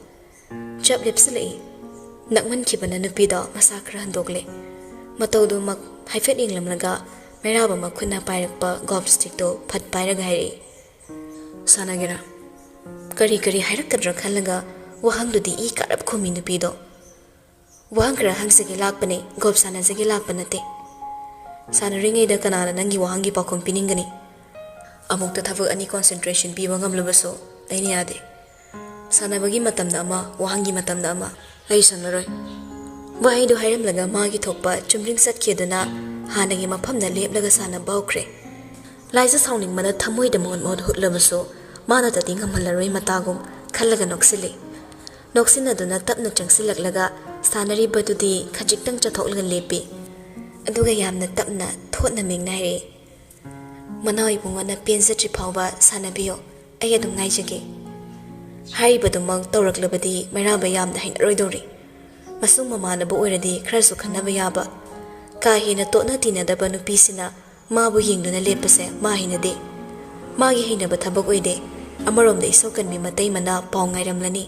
ꯆꯞ ꯂꯦꯞꯁꯤꯜꯂꯛꯏ꯫ ꯅꯛꯃꯟꯈꯤꯕꯅ ꯅꯨꯄꯤꯗꯣ ꯃꯁꯥ ꯈꯔ ꯍꯟꯗꯣꯛꯂꯦ꯫ ꯃꯇꯧꯗꯨꯃꯛ ꯍꯥꯏꯐꯦꯠ ꯌꯦꯡꯂꯝꯂꯒ ꯃꯩꯔꯥꯕ ꯃꯈꯨꯠꯅ ꯄꯥꯏꯔꯛꯄ ꯒꯣꯜꯐ ꯁ꯭ꯇꯤꯛꯇꯣ ꯐꯠ ꯄꯥꯏꯔꯒ ꯍꯥꯏꯔꯛꯏ, "ꯁꯥꯟꯅꯒꯦꯔꯥ?" ꯀꯔꯤ ꯀꯔꯤ ꯍꯥꯏꯔꯛꯀꯗ꯭ꯔꯥ ꯈꯜꯂꯒ ꯋꯥꯍꯪꯗꯨꯗꯤ ꯏ ꯀꯥꯔꯞ ꯈꯨꯝꯃꯤ ꯅꯨꯄꯤꯗꯣ꯫ ꯋꯥꯍꯪ ꯈꯔ ꯍꯪꯖꯒꯦ ꯂꯥꯛꯄꯅꯦ, ꯒꯣꯞ ꯁꯥꯟꯅꯖꯒꯦ ꯂꯥꯛꯄ ꯅꯠꯇꯦ꯫ ꯁꯥꯟꯅꯔꯤꯉꯩꯗ ꯀꯅꯥꯅ ꯅꯪꯒꯤ ꯋꯥꯍꯪꯒꯤ ꯄꯥꯎꯈꯨꯝ ꯄꯤꯅꯤꯡꯒꯅꯤ? ꯑꯃꯨꯛꯇ ꯊꯕꯛ ꯑꯅꯤ concentration ꯄꯤꯕ ꯉꯝꯂꯕꯁꯨ ꯑꯩꯅ ꯌꯥꯗꯦ꯫ ꯁꯥꯟꯅꯕꯒꯤ ꯃꯇꯝꯗ ꯑꯃ, ꯋꯥꯍꯪꯒꯤ ꯃꯇꯝꯗ ꯑꯃ꯫ ꯑꯩ ꯁꯪꯂꯔꯣꯏ꯫ ꯋꯥꯍꯩꯗꯨ ꯍꯥꯏꯔꯝꯂꯒ ꯃꯥꯒꯤ ꯊꯣꯛꯄ ꯆꯨꯝꯗ꯭ꯔꯤꯡ ꯆꯠꯈꯤꯗꯨꯅ ꯍꯥꯟꯅꯒꯤ ꯃꯐꯝꯗ ꯂꯦꯞꯂꯒ ꯁꯥꯟꯅꯕ ꯍꯧꯈ꯭ꯔꯦ꯫ ꯂꯥꯏꯖ ꯁꯥꯎꯅꯤꯡꯕꯅ ꯊꯃꯣꯏꯗ ꯃꯣꯟ ꯃꯣꯟ ꯍꯨꯠꯂꯕꯁꯨ ꯃꯥꯅꯇꯗꯤ ꯉꯝꯍꯜꯂꯔꯣꯏ ꯃꯇꯥꯒꯨꯝ ꯈꯜꯂꯒ ꯅꯣꯛꯁꯤꯜꯂꯤ꯫ ꯅꯣꯛꯁꯤꯟꯅꯗꯨꯅ ꯇꯞꯅ ꯆꯪꯁꯤꯜꯂꯛꯂꯒ ꯁꯥꯟꯅꯔꯤꯕꯗꯨꯗꯤ ꯈꯖꯤꯛꯇꯪ ꯆꯠꯊꯣꯛꯂꯒ ꯂꯦꯞꯄꯤ꯫ ꯑꯗꯨꯒ ꯌꯥꯝꯅ ꯇꯞꯅ ꯊꯣꯠꯅ ꯃꯤꯡꯅ ꯍꯥꯏꯔꯛꯏ, "ꯃꯅꯥꯎ ꯏꯕꯨꯡꯉꯣꯅ ꯄꯦꯟꯖꯗ꯭ꯔꯤ ꯐꯥꯎꯕ ꯁꯥꯟꯅꯕꯤꯌꯨ, ꯑꯩ ꯑꯗꯨꯝ ꯉꯥꯏꯖꯒꯦ"꯫ ꯍꯥꯏꯔꯤꯕꯗꯨꯃꯛ ꯇꯧꯔꯛꯂꯕꯗꯤ ꯃꯩꯔꯥꯕ ꯌꯥꯝꯅ ꯍꯩꯅꯔꯣꯏꯗꯧꯔꯤ꯫ ꯃꯁꯨꯡ ꯃꯃꯥꯟꯅꯕ ꯑꯣꯏꯔꯗꯤ ꯈꯔꯁꯨ ꯈꯟꯅꯕ ꯌꯥꯕ꯫ ꯀꯥ ꯍꯦꯟꯅ ꯇꯣꯠꯅ ꯇꯤꯟꯅꯗꯕ ꯅꯨꯄꯤꯁꯤꯅ ꯃꯥꯕꯨ ꯌꯦꯡꯗꯨꯅ ꯂꯦꯞꯄꯁꯦ ꯃꯥ ꯍꯩꯅꯗꯦ꯫ ꯃꯥꯒꯤ ꯍꯩꯅꯕ ꯊꯕꯛ ꯑꯣꯏꯗꯦ꯫ ꯑꯃꯔꯣꯝꯗ ꯏꯁꯧ ꯀꯟꯕꯤ ꯃꯇꯩꯃꯅ ꯄꯥꯎ ꯉꯥꯏꯔꯝꯂꯅꯤ꯫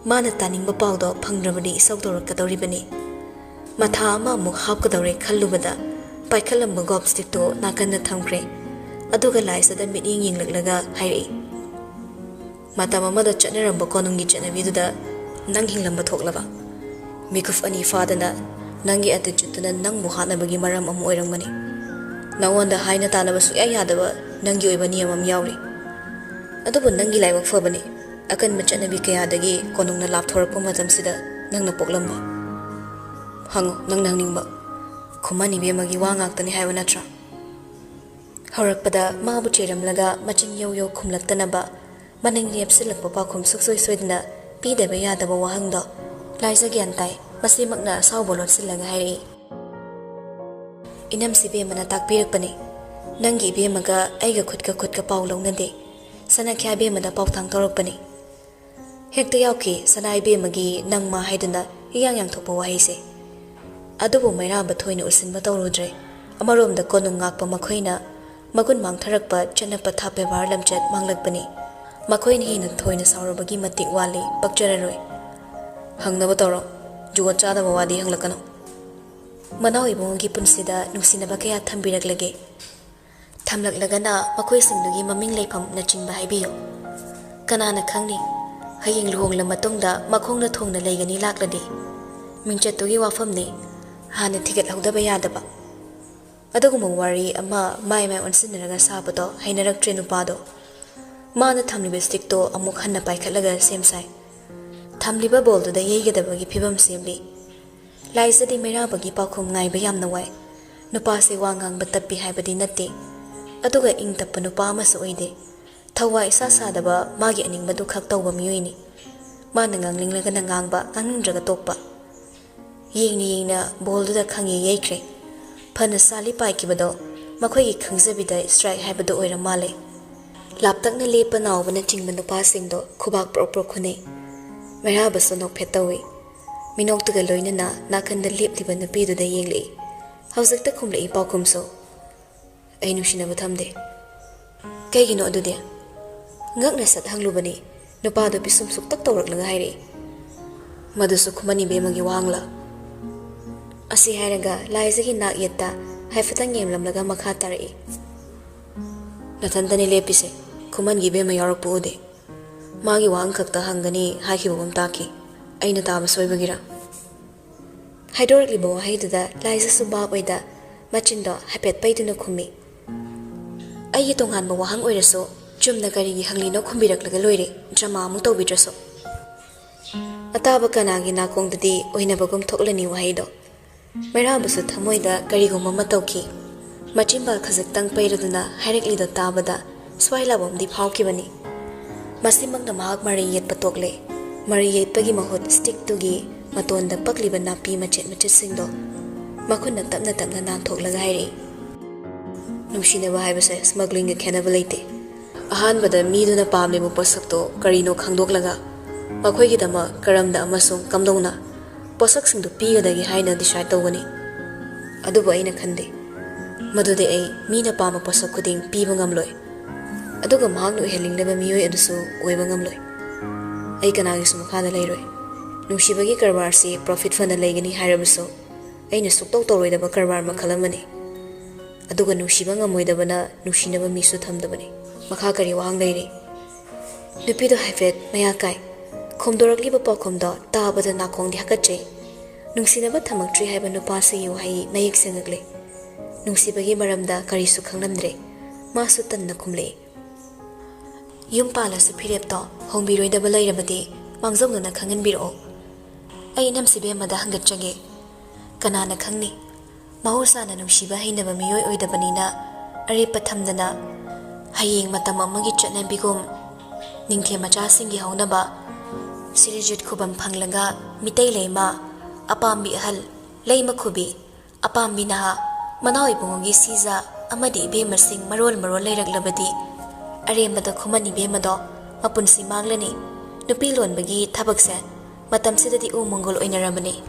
ꯃꯥꯅ ꯇꯥꯅꯤꯡꯕ ꯄꯥꯎꯗꯣ ꯐꯪꯗ꯭ꯔꯕꯗꯤ ꯏꯁꯧ ꯇꯧꯔꯛꯀꯗꯧꯔꯤꯕꯅꯤ꯫ ꯃꯊꯥ ꯑꯃ ꯑꯃꯨꯛ ꯍꯥꯞꯀꯗꯧꯔꯦ ꯈꯜꯂꯨꯕꯗ ꯄꯥꯏꯈꯠꯂꯝꯕ ꯒꯣꯞ ꯁ꯭ꯇꯤꯛꯇꯣ ꯅꯥꯀꯟꯗ ꯊꯝꯈ꯭ꯔꯦ꯫ ꯑꯗꯨꯒ ꯂꯥꯏꯁꯗ ꯃꯤꯠꯌꯦꯡ ꯌꯦꯡꯂꯛꯂꯒ ꯍꯥꯏꯔꯛꯏ, "ꯃꯇꯝ ꯑꯃꯗ ꯆꯠꯅꯔꯝꯕ ꯀꯣꯅꯨꯡꯒꯤ ꯆꯠꯅꯕꯤꯗꯨꯗ ꯅꯪ ꯍꯤꯡꯂꯝꯕ ꯊꯣꯛꯂꯕ? ꯃꯤꯀꯨꯞ ꯑꯅꯤ ꯐꯥꯗꯅ ꯅꯪꯒꯤ attitudeꯇꯨꯅ ꯅꯪꯕꯨ ꯍꯥꯠꯅꯕꯒꯤ ꯃꯔꯝ ꯑꯃ ꯑꯣꯏꯔꯝꯒꯅꯤ꯫ ꯅꯉꯣꯟꯗ ꯍꯥꯏꯅ ꯇꯥꯅꯕ ꯁꯨꯛꯌꯥ ꯌꯥꯗꯕ ꯅꯪꯒꯤ ꯑꯣꯏꯕ ꯅꯤꯌꯝ ꯑꯃ ꯌꯥꯎꯔꯤ꯫ ꯑꯗꯨꯕꯨ ꯅꯪꯒꯤ ꯂꯥꯏꯕꯛ ꯐꯕꯅꯤ, ꯑꯀꯟꯕ ꯆꯠꯅꯕꯤ ꯀꯌꯥꯗꯒꯤ ꯀꯣꯅꯨꯡꯅ ꯂꯥꯞꯊꯣꯔꯛꯄ ꯃꯇꯝꯁꯤꯗ ꯅꯪꯅ ꯄꯣꯛꯂꯝꯕ꯫ ꯍꯪꯉꯨ, ꯅꯪꯅ ꯍꯪꯅꯤꯡꯕ꯫ ꯈꯨꯃꯟ ꯏꯕꯦꯝꯃꯒꯤ ꯋꯥ ꯉꯥꯛꯇꯅꯤ ꯍꯥꯏꯕ ꯅꯠꯇ꯭ꯔꯥ?" ꯍꯧꯔꯛꯄꯗ ꯃꯥꯕꯨ ꯆꯩꯔꯝꯂꯒ ꯃꯆꯤꯟ ꯌꯧ ꯌꯧ ꯈꯨꯝꯂꯛꯇꯅꯕ ꯃꯅꯤꯡ ꯂꯦꯞꯁꯤꯜꯂꯛꯄ ꯄꯥꯎꯈꯨꯝ ꯁꯨꯛꯁꯣꯏ ꯁꯣꯏꯗꯅ ꯄꯤꯗꯕ ꯌꯥꯗꯕ ꯋꯥꯍꯪꯗꯣ ꯂꯥꯏꯖ ꯒ꯭ꯌꯥꯟ ꯇꯥꯏ꯫ ꯃꯁꯤꯃꯛꯅ ꯑꯁꯥꯎꯕ ꯂꯣꯠꯁꯤꯜꯂꯒ ꯍꯥꯏꯔꯛꯏ, "ꯏꯅꯝꯁꯤ ꯕꯦꯝꯃꯅ ꯇꯥꯛꯄꯤꯔꯛꯄꯅꯤ꯫ ꯅꯪꯒꯤ ꯏꯕꯦꯝꯃꯒ ꯑꯩꯒ ꯈꯨꯠꯀ ꯈꯨꯠꯀ ꯄꯥꯎ ꯂꯧꯅꯗꯦ꯫ ꯁꯅꯥꯈ꯭ꯌꯥ ꯕꯦꯝꯃꯗ ꯄꯥꯎꯊꯥꯡ ꯇꯧꯔꯛꯄꯅꯤ"꯫ ꯍꯦꯛꯇ ꯌꯥꯎꯈꯤ ꯁꯅꯥ ꯏꯕꯦꯝꯃꯒꯤ "ꯅꯪ ꯃꯥ" ꯍꯥꯏꯗꯨꯅ ꯏꯌꯥꯡ ꯌꯥꯡꯊꯣꯛꯄ ꯋꯥꯍꯩꯁꯦ꯫ ꯑꯗꯨꯕꯨ ꯃꯩꯔꯥꯕ ꯊꯣꯏꯅ ꯎꯁꯤꯟꯕ ꯇꯧꯔꯨꯗ꯭ꯔꯦ꯫ ꯑꯃꯔꯣꯝꯗ ꯀꯣꯅꯨꯡ ꯉꯥꯛꯄ ꯃꯈꯣꯏꯅ ꯃꯒꯨꯟ ꯃꯥꯡꯊꯔꯛꯄ ꯆꯠꯅ ꯄꯊꯥꯞ ꯕꯦꯕꯥꯔ ꯂꯝꯆꯠ ꯃꯥꯡꯂꯛꯄꯅꯤ꯫ ꯃꯈꯣꯏꯅ ꯍꯦꯟꯅ ꯊꯣꯏꯅ ꯁꯥꯎꯔꯕꯒꯤ ꯃꯇꯤꯛ ꯋꯥꯠꯂꯤ, ꯄꯛꯆꯔꯔꯣꯏ꯫ "ꯍꯪꯅꯕ ꯇꯧꯔꯣ, ꯖꯨꯒꯣꯠ ꯆꯥꯗꯕ ꯋꯥꯗꯤ ꯍꯪꯂꯛꯀꯅꯨ"꯫ ꯃꯅꯥꯎ ꯏꯕꯨꯡꯒꯤ ꯄꯨꯟꯁꯤꯗ ꯅꯨꯡꯁꯤꯅꯕ ꯀꯌꯥ ꯊꯝꯕꯤꯔꯛꯂꯒꯦ? ꯊꯝꯂꯛꯂꯒꯅ ꯃꯈꯣꯏꯁꯤꯡꯗꯨꯒꯤ ꯃꯃꯤꯡ ꯂꯩꯐꯝꯅꯆꯤꯡꯕ ꯍꯥꯏꯕꯤꯌꯨ꯫ ꯀꯅꯥꯅ ꯈꯪꯅꯤ, ꯍꯌꯦꯡ ꯂꯨꯍꯣꯡꯂ ꯃꯇꯨꯡꯗ ꯃꯈꯣꯡꯅ ꯊꯣꯡꯅ ꯂꯩꯒꯅꯤ ꯂꯥꯛꯂꯗꯤ꯫ ꯃꯤꯡꯆꯠꯇꯨꯒꯤ ꯋꯥꯐꯝꯅꯤ꯫ ꯍꯥꯟꯅ ꯊꯤꯒꯠꯍꯧꯗꯕ ꯌꯥꯗꯕ꯫ ꯑꯗꯨꯒꯨꯝꯕ ꯋꯥꯔꯤ ꯑꯃ ꯃꯥꯏ ꯃꯥꯏ ꯑꯣꯟꯁꯤꯟꯅꯔꯒ ꯁꯥꯕꯗꯣ ꯍꯩꯅꯔꯛꯇ꯭ꯔꯦ ꯅꯨꯄꯥꯗꯣ꯫ ꯃꯥꯅ ꯊꯝꯂꯤꯕ ꯁ꯭ꯇꯤꯛꯇꯣ ꯑꯃꯨꯛ ꯍꯟꯅ ꯄꯥꯏꯈꯠꯂꯒ ꯁꯦꯝ ꯁꯥꯏ꯫ ꯊꯝꯂꯤꯕ ꯕꯣꯜꯗꯨꯗ ꯌꯩꯒꯗꯕꯒꯤ ꯐꯤꯕꯝ ꯁꯦꯝꯂꯤ꯫ ꯂꯥꯏꯖꯗꯤ ꯃꯩꯔꯥꯕꯒꯤ ꯄꯥꯎꯈꯨꯝ ꯉꯥꯏꯕ ꯌꯥꯝꯅ ꯋꯥꯏ꯫ ꯅꯨꯄꯥꯁꯦ ꯋꯥ ꯉꯥꯡꯕ ꯇꯞꯄꯤ ꯍꯥꯏꯕꯗꯤ ꯅꯠꯇꯦ, ꯑꯗꯨꯒ ꯏꯪ ꯇꯞꯄ ꯅꯨꯄꯥ ꯑꯃꯁꯨ ꯑꯣꯏꯗꯦ꯫ ꯊꯋꯥꯏ ꯏꯁꯥ ꯁꯥꯗꯕ, ꯃꯥꯒꯤ ꯑꯅꯤꯡꯕꯗꯨ ꯈꯛ ꯇꯧꯕ ꯃꯤꯑꯣꯏꯅꯤ꯫ ꯃꯥꯅ ꯉꯥꯡꯅꯤꯡꯂꯒꯅ ꯉꯥꯡꯕ, ꯉꯥꯡꯅꯤꯡꯗ꯭ꯔꯒ ꯇꯣꯛꯄ꯫ ꯌꯦꯡꯅ ꯌꯦꯡꯅ ꯕꯣꯜꯗꯨꯗ ꯈꯪꯌꯩ ꯌꯩꯈ꯭ꯔꯦ꯫ ꯐꯅ ꯁꯥꯂꯤ ꯄꯥꯏꯈꯤꯕꯗꯣ ꯃꯈꯣꯏꯒꯤ ꯈꯪꯖꯕꯤꯗ ꯁ꯭ꯇ꯭ꯔꯥꯏꯛ ꯍꯥꯏꯕꯗꯨ ꯑꯣꯏꯔ ꯃꯥꯜꯂꯦ꯫ ꯂꯥꯞꯇꯛꯅ ꯂꯦꯞꯄ ꯅꯥꯎꯕꯅꯆꯤꯡꯕ ꯅꯨꯄꯥꯁꯤꯡꯗꯣ ꯈꯨꯕꯥꯛ ꯄ꯭ꯔꯣꯛ ꯄ꯭ꯔꯣꯛ ꯈꯨꯅꯩ꯫ ꯃꯩꯔꯥꯕꯁꯨ ꯅꯣꯛꯐꯦꯠ ꯇꯧꯏ꯫ ꯃꯤꯅꯣꯛꯇꯨꯒ ꯂꯣꯏꯅꯅ ꯅꯥꯀꯟꯗ ꯂꯦꯞꯂꯤꯕ ꯅꯨꯄꯤꯗꯨꯗ ꯌꯦꯡꯂꯛꯏ꯫ ꯍꯧꯖꯤꯛꯇ ꯈꯨꯝꯂꯛꯏ ꯄꯥꯎꯈꯨꯝꯁꯨ꯫ "ꯑꯩ ꯅꯨꯡꯁꯤꯅꯕ ꯊꯝꯗꯦ꯫" "ꯀꯩꯒꯤꯅꯣ ꯑꯗꯨꯗꯤ?" ꯉꯛꯅ ꯁꯠ ꯍꯪꯂꯨꯕꯅꯤ꯫ ꯅꯨꯄꯥꯗꯣ ꯄꯤꯁꯨꯝ ꯁꯨꯛꯇꯛ ꯇꯧꯔꯛꯂꯒ ꯍꯥꯏꯔꯛꯏ꯫ "ꯃꯗꯨꯁꯨ ꯈꯨꯃꯟ ꯏꯕꯦꯝꯃꯒꯤ ꯋꯥꯍꯪꯂ?" ꯑꯁꯤ ꯍꯥꯏꯔꯒ ꯂꯥꯏꯖꯒꯤ ꯅꯥꯛ ꯌꯦꯠꯇ ꯍꯥꯏꯐꯦꯠꯇꯪ ꯌꯦꯡꯂꯝꯂꯒ ꯃꯈꯥ ꯇꯥꯔꯛꯏ꯫ "ꯅꯊꯟꯇꯅꯤ ꯂꯦꯞꯄꯤꯁꯦ꯫ ꯈꯨꯃꯟꯒꯤ ꯏꯕꯦꯝꯃ ꯌꯥꯎꯔꯛꯄ ꯎꯗꯦ꯫ ꯃꯥꯒꯤ ꯋꯥꯍꯪ ꯈꯛꯇ ꯍꯪꯒꯅꯤ ꯍꯥꯏꯈꯤꯕꯒꯨꯝ ꯇꯥꯈꯤ꯫ ꯑꯩꯅ ꯇꯥꯕ ꯁꯣꯏꯕꯒꯤꯔ?" ꯍꯥꯏꯗꯣꯔꯛꯂꯤꯕ ꯋꯥꯍꯩꯗꯨꯗ ꯂꯥꯏꯖꯁꯨ ꯚꯥꯞ ꯑꯣꯏꯗ ꯃꯆꯤꯟꯗꯣ ꯍꯥꯏꯐꯦꯠ ꯄꯩꯗꯨꯅ ꯈꯨꯝꯃꯤ꯫ "ꯑꯩꯒꯤ ꯇꯣꯉꯥꯟꯕ ꯋꯥꯍꯪ ꯑꯣꯏꯔꯁꯨ ꯆꯨꯝꯅ ꯀꯔꯤꯒꯤ ꯍꯪꯂꯤꯅꯣ ꯈꯨꯝꯕꯤꯔꯛꯂꯒ ꯂꯣꯏꯔꯦ, ꯗ꯭ꯔꯃꯥ ꯑꯃꯨꯛ ꯇꯧꯕꯤꯗ꯭ꯔꯁꯨ꯫" ꯑꯇꯥꯕ ꯀꯅꯥꯒꯤ ꯅꯥꯀꯣꯡꯗꯗꯤ ꯑꯣꯏꯅꯕꯒꯨꯝ ꯊꯣꯛꯂꯅꯤ ꯋꯥꯍꯩꯗꯣ꯫ ꯃꯩꯔꯥꯕꯁꯨ ꯊꯃꯣꯏꯗ ꯀꯔꯤꯒꯨꯝꯕ ꯑꯃ ꯇꯧꯈꯤ꯫ ꯃꯆꯤꯟꯕꯥꯜ ꯈꯖꯤꯛꯇꯪ ꯄꯩꯔꯗꯨꯅ ꯍꯥꯏꯔꯛꯂꯤꯗꯣ ꯇꯥꯕꯗ ꯁ꯭ꯋꯥꯏ ꯂꯥꯎꯕꯝꯗꯤ ꯐꯥꯎꯈꯤꯕꯅꯤ꯫ ꯃꯁꯤꯃꯛꯅ ꯃꯍꯥꯛ ꯃꯔꯩ ꯌꯦꯠꯄ ꯇꯣꯛꯂꯦ꯫ ꯃꯔꯩ ꯌꯦꯠꯄꯒꯤ ꯃꯍꯨꯠ ꯁ꯭ꯇꯤꯛꯇꯨꯒꯤ ꯃꯇꯣꯟꯗ ꯄꯛꯂꯤꯕ ꯅꯥꯄꯤ ꯃꯆꯦꯠ ꯃꯆꯦꯠꯁꯤꯡꯗꯣ ꯃꯈꯨꯠꯅ ꯇꯞꯅ ꯇꯞꯅ ꯅꯥꯟꯊꯣꯛꯂꯒ ꯍꯥꯏꯔꯛꯏ꯫ "ꯅꯨꯡꯁꯤꯅꯕ ꯍꯥꯏꯕꯁꯦ ꯁ꯭ꯃꯒ꯭ꯂꯤꯡꯒ ꯈꯦꯠꯅꯕ ꯂꯩꯇꯦ꯫ ꯑꯍꯥꯟꯕꯗ ꯃꯤꯗꯨꯅ ꯄꯥꯝꯂꯤꯕ ꯄꯣꯠꯁꯛꯇꯣ ꯀꯔꯤꯅꯣ ꯈꯪꯗꯣꯛꯂꯒ ꯃꯈꯣꯏꯒꯤꯗꯃꯛ ꯀꯔꯝꯅ ꯑꯃꯁꯨꯡ ꯀꯝꯗꯧꯅ ꯄꯣꯠꯁꯛꯁꯤꯡꯗꯨ ꯄꯤꯒꯗꯒꯦ ꯍꯥꯏꯅ ꯗꯤꯁꯥꯏꯗ ꯇꯧꯒꯅꯤ꯫ ꯑꯗꯨꯕꯨ ꯑꯩꯅ ꯈꯟꯗꯦ꯫ ꯃꯗꯨꯗꯤ ꯑꯩ ꯃꯤꯅ ꯄꯥꯝꯕ ꯄꯣꯠꯁꯛ ꯈꯨꯗꯤꯡ ꯄꯤꯕ ꯉꯝꯂꯣꯏ꯫ ꯑꯗꯨꯒ ꯃꯍꯥꯛꯅ ꯑꯣꯏꯍꯟꯅꯤꯡꯂꯤꯕ ꯃꯤꯑꯣꯏ ꯑꯗꯨꯁꯨ ꯑꯣꯏꯕ ꯉꯝꯂꯣꯏ꯫ ꯑꯩ ꯀꯅꯥꯒꯤꯁꯨ ꯃꯈꯥꯗ ꯂꯩꯔꯣꯏ꯫ ꯅꯨꯡꯁꯤꯕꯒꯤ ꯀꯔꯕꯥꯔꯁꯤ ꯄ꯭ꯔꯣꯐꯤꯠ ꯐꯅ ꯂꯩꯒꯅꯤ ꯍꯥꯏꯔꯕꯁꯨ ꯑꯩꯅ ꯁꯨꯛꯇꯧ ꯇꯧꯔꯣꯏꯗꯕ ꯀꯔꯕꯥꯔ ꯃꯈꯜ ꯑꯃꯅꯤ꯫ ꯑꯗꯨꯒ ꯅꯨꯡꯁꯤꯕ ꯉꯝꯃꯣꯏꯗꯕꯅ ꯅꯨꯡꯁꯤꯅꯕ ꯃꯤꯁꯨ ꯊꯝꯗꯕꯅꯤ꯫ ꯃꯈꯥ ꯀꯔꯤ ꯋꯥꯍꯪ ꯂꯩꯔꯤ?" ꯅꯨꯄꯤꯗꯣ ꯍꯥꯏꯐꯦꯠ ꯃꯌꯥ ꯀꯥꯏ꯫ ꯈꯣꯝꯗꯣꯔꯛꯂꯤꯕ ꯄꯥꯎꯈꯨꯝꯗꯣ ꯇꯥꯕꯗ ꯅꯥꯀꯣꯡꯗꯤ ꯍꯥꯀꯠꯆꯩ꯫ ꯅꯨꯡꯁꯤꯅꯕ ꯊꯝꯃꯛꯇ꯭ꯔꯤ ꯍꯥꯏꯕ ꯅꯨꯄꯥꯁꯤꯒꯤ ꯋꯥꯍꯩ ꯃꯌꯦꯛ ꯁꯦꯡꯉꯛꯂꯦ꯫ ꯅꯨꯡꯁꯤꯕꯒꯤ ꯃꯔꯝꯗ ꯀꯔꯤꯁꯨ ꯈꯪꯂꯝꯗ꯭ꯔꯦ꯫ ꯃꯥꯁꯨ ꯇꯟꯅ ꯈꯨꯝꯂꯛꯏ꯫ ꯌꯨꯝ ꯄꯥꯜꯂꯁꯨ ꯐꯤꯔꯦꯞꯇꯣ ꯍꯣꯡꯕꯤꯔꯣꯏꯗꯕ ꯂꯩꯔꯕꯗꯤ ꯃꯥꯡꯖꯧꯅꯅ ꯈꯪꯍꯟꯕꯤꯔꯛꯑꯣ꯫ ꯑꯩ ꯏꯅꯝꯁꯤꯕꯦꯝꯃꯗ ꯍꯪꯒꯠꯆꯒꯦ꯫ ꯀꯅꯥꯅ ꯈꯪꯅꯤ? ꯃꯍꯧꯁꯥꯅ ꯅꯨꯡꯁꯤꯕ ꯍꯩꯅꯕ ꯃꯤꯑꯣꯏ ꯑꯣꯏꯗꯕꯅꯤꯅ ꯑꯔꯦꯞꯄ ꯊꯝꯗꯅ ꯍꯌꯦꯡ ꯃꯇꯝ ꯑꯃꯒꯤ ꯆꯠꯅꯕꯤꯒꯨꯝ ꯅꯤꯡꯊꯦꯝ ꯃꯆꯥꯁꯤꯡꯒꯤ ꯍꯧꯅꯕ ꯁꯤꯔꯤꯖꯤꯠ ꯈꯨꯕꯝ ꯐꯪꯂꯒ ꯃꯤꯇꯩ ꯂꯩꯃ, ꯑꯄꯥꯝꯕꯤ ꯑꯍꯜ, ꯂꯩꯃ ꯈꯨꯕꯤ, ꯑꯄꯥꯝꯕꯤ ꯅꯍꯥ, ꯃꯅꯥꯎ ꯏꯕꯨꯡꯉꯣꯒꯤ ꯁꯤꯖ ꯑꯃꯗꯤ ꯏꯕꯦꯝꯃꯁꯤꯡ ꯃꯔꯣꯜ ꯃꯔꯣꯜ ꯂꯩꯔꯛꯂꯕꯗꯤ ꯑꯔꯦꯝꯕꯗ ꯈꯨꯃꯟ ꯏꯕꯦꯝꯃꯗꯣ ꯃꯄꯨꯟꯁꯤ ꯃꯥꯡꯂꯅꯤ꯫ ꯅꯨꯄꯤ ꯂꯣꯟꯕꯒꯤ ꯊꯕꯛꯁꯦ ꯃꯇꯝꯁꯤꯗꯗꯤ ꯎ ꯃꯪꯒꯣꯜ ꯑꯣꯏꯅꯔꯕꯅꯤ꯫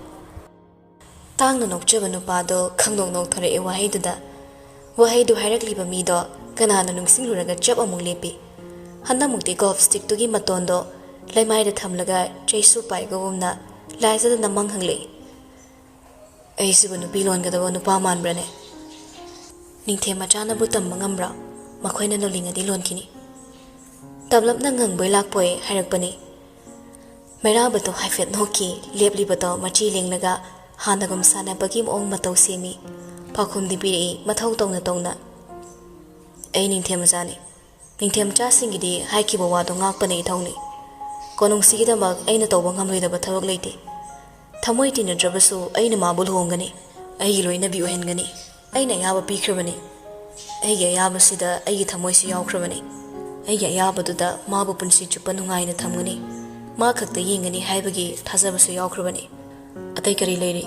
ꯇꯥꯡꯅ ꯅꯣꯛꯆꯕ ꯅꯨꯄꯥꯗꯣ ꯈꯪꯅꯣꯛ ꯅꯣꯛꯊꯣꯔꯛꯑꯦ ꯋꯥꯍꯩꯗꯨꯗ꯫ ꯋꯥꯍꯩꯗꯨ ꯍꯥꯏꯔꯛꯂꯤꯕ ꯃꯤꯗꯣ ꯀꯅꯥꯅꯣ ꯅꯤꯡꯁꯤꯡꯂꯨꯔꯒ ꯆꯞ ꯑꯃꯨꯛ ꯂꯦꯞꯄꯤ꯫ ꯍꯟꯗꯛꯃꯨꯛꯇꯤ ꯒꯣꯜꯐ ꯁ꯭ꯇꯤꯛꯇꯨꯒꯤ ꯃꯇꯣꯟꯗꯣ ꯂꯩꯃꯥꯏꯗ ꯊꯝꯂꯒ ꯆꯩꯁꯨ ꯄꯥꯏꯕꯒꯨꯝꯅ ꯂꯥꯏꯖꯗꯅ ꯃꯪ ꯍꯪꯂꯛꯏ꯫ ꯑꯩꯁꯤꯕꯨ ꯅꯨꯄꯤ ꯂꯣꯟꯒꯗꯕ ꯅꯨꯄꯥ ꯃꯥꯟꯕ꯭ꯔꯅꯦ? ꯅꯤꯡꯊꯦꯝ ꯃꯆꯥꯅꯕꯨ ꯇꯝꯕ ꯉꯝꯕ꯭ꯔꯥ? ꯃꯈꯣꯏꯅ ꯂꯣꯜꯂꯤꯉꯗꯤ ꯂꯣꯟꯈꯤꯅꯤ꯫ ꯇꯞꯂꯞꯅ ꯉꯪꯕꯣꯏ ꯂꯥꯛꯄꯣꯏ ꯍꯥꯏꯔꯛꯄꯅꯤ꯫ ꯃꯩꯔꯥꯕꯗꯣ ꯍꯥꯏꯐꯦꯠ ꯅꯣꯛꯈꯤ, ꯂꯦꯞꯂꯤꯕꯗꯣ ꯃꯆꯤ ꯂꯦꯡꯂꯒ ꯍꯥꯟꯅꯒꯨꯝ ꯁꯥꯟꯅꯕꯒꯤ ꯃꯑꯣꯡ ꯃꯇꯧ ꯁꯦꯝꯃꯤ꯫ ꯄꯥꯎꯈꯨꯝꯗꯤ ꯄꯤꯔꯛꯏ ꯃꯊꯧ ꯇꯧꯅ ꯇꯧꯅ꯫ ꯑꯩ ꯅꯤꯡꯊꯦꯝ ꯃꯆꯥꯅꯤ꯫ ꯅꯤꯡꯊꯦꯝ ꯃꯆꯥꯁꯤꯡꯒꯤꯗꯤ ꯍꯥꯏꯈꯤꯕ ꯋꯥꯗꯣ ꯉꯥꯛꯄꯅ ꯏꯊꯧꯅꯤ꯫ ꯀꯣꯅꯨꯡꯁꯤꯒꯤꯗꯃꯛ ꯑꯩꯅ ꯇꯧꯕ ꯉꯝꯂꯣꯏꯗꯕ ꯊꯕꯛ ꯂꯩꯇꯦ꯫ ꯊꯃꯣꯏ ꯇꯤꯟꯅꯗ꯭ꯔꯕꯁꯨ ꯑꯩꯅ ꯃꯥꯕꯨ ꯂꯨꯍꯣꯡꯒꯅꯤ꯫ ꯑꯩꯒꯤ ꯂꯣꯏꯅꯕꯤ ꯑꯣꯏꯍꯟꯒꯅꯤ꯫ ꯑꯩꯅ ꯑꯌꯥꯕ ꯄꯤꯈ꯭ꯔꯕꯅꯤ꯫ ꯑꯩꯒꯤ ꯑꯌꯥꯕꯁꯤꯗ ꯑꯩꯒꯤ ꯊꯃꯣꯏꯁꯨ ꯌꯥꯎꯈ꯭ꯔꯕꯅꯤ꯫ ꯑꯩꯒꯤ ꯑꯌꯥꯕꯗꯨꯗ ꯃꯥꯕꯨ ꯄꯨꯟꯁꯤ ꯆꯨꯞꯄ ꯅꯨꯡꯉꯥꯏꯅ ꯊꯝꯒꯅꯤ꯫ ꯃꯥ ꯈꯛꯇ ꯌꯦꯡꯒꯅꯤ ꯍꯥꯏꯕꯒꯤ ꯊꯥꯖꯕꯁꯨ ꯌꯥꯎꯈ꯭ꯔꯕꯅꯤ꯫ ꯑꯇꯩ ꯀꯔꯤ ꯂꯩꯔꯤ?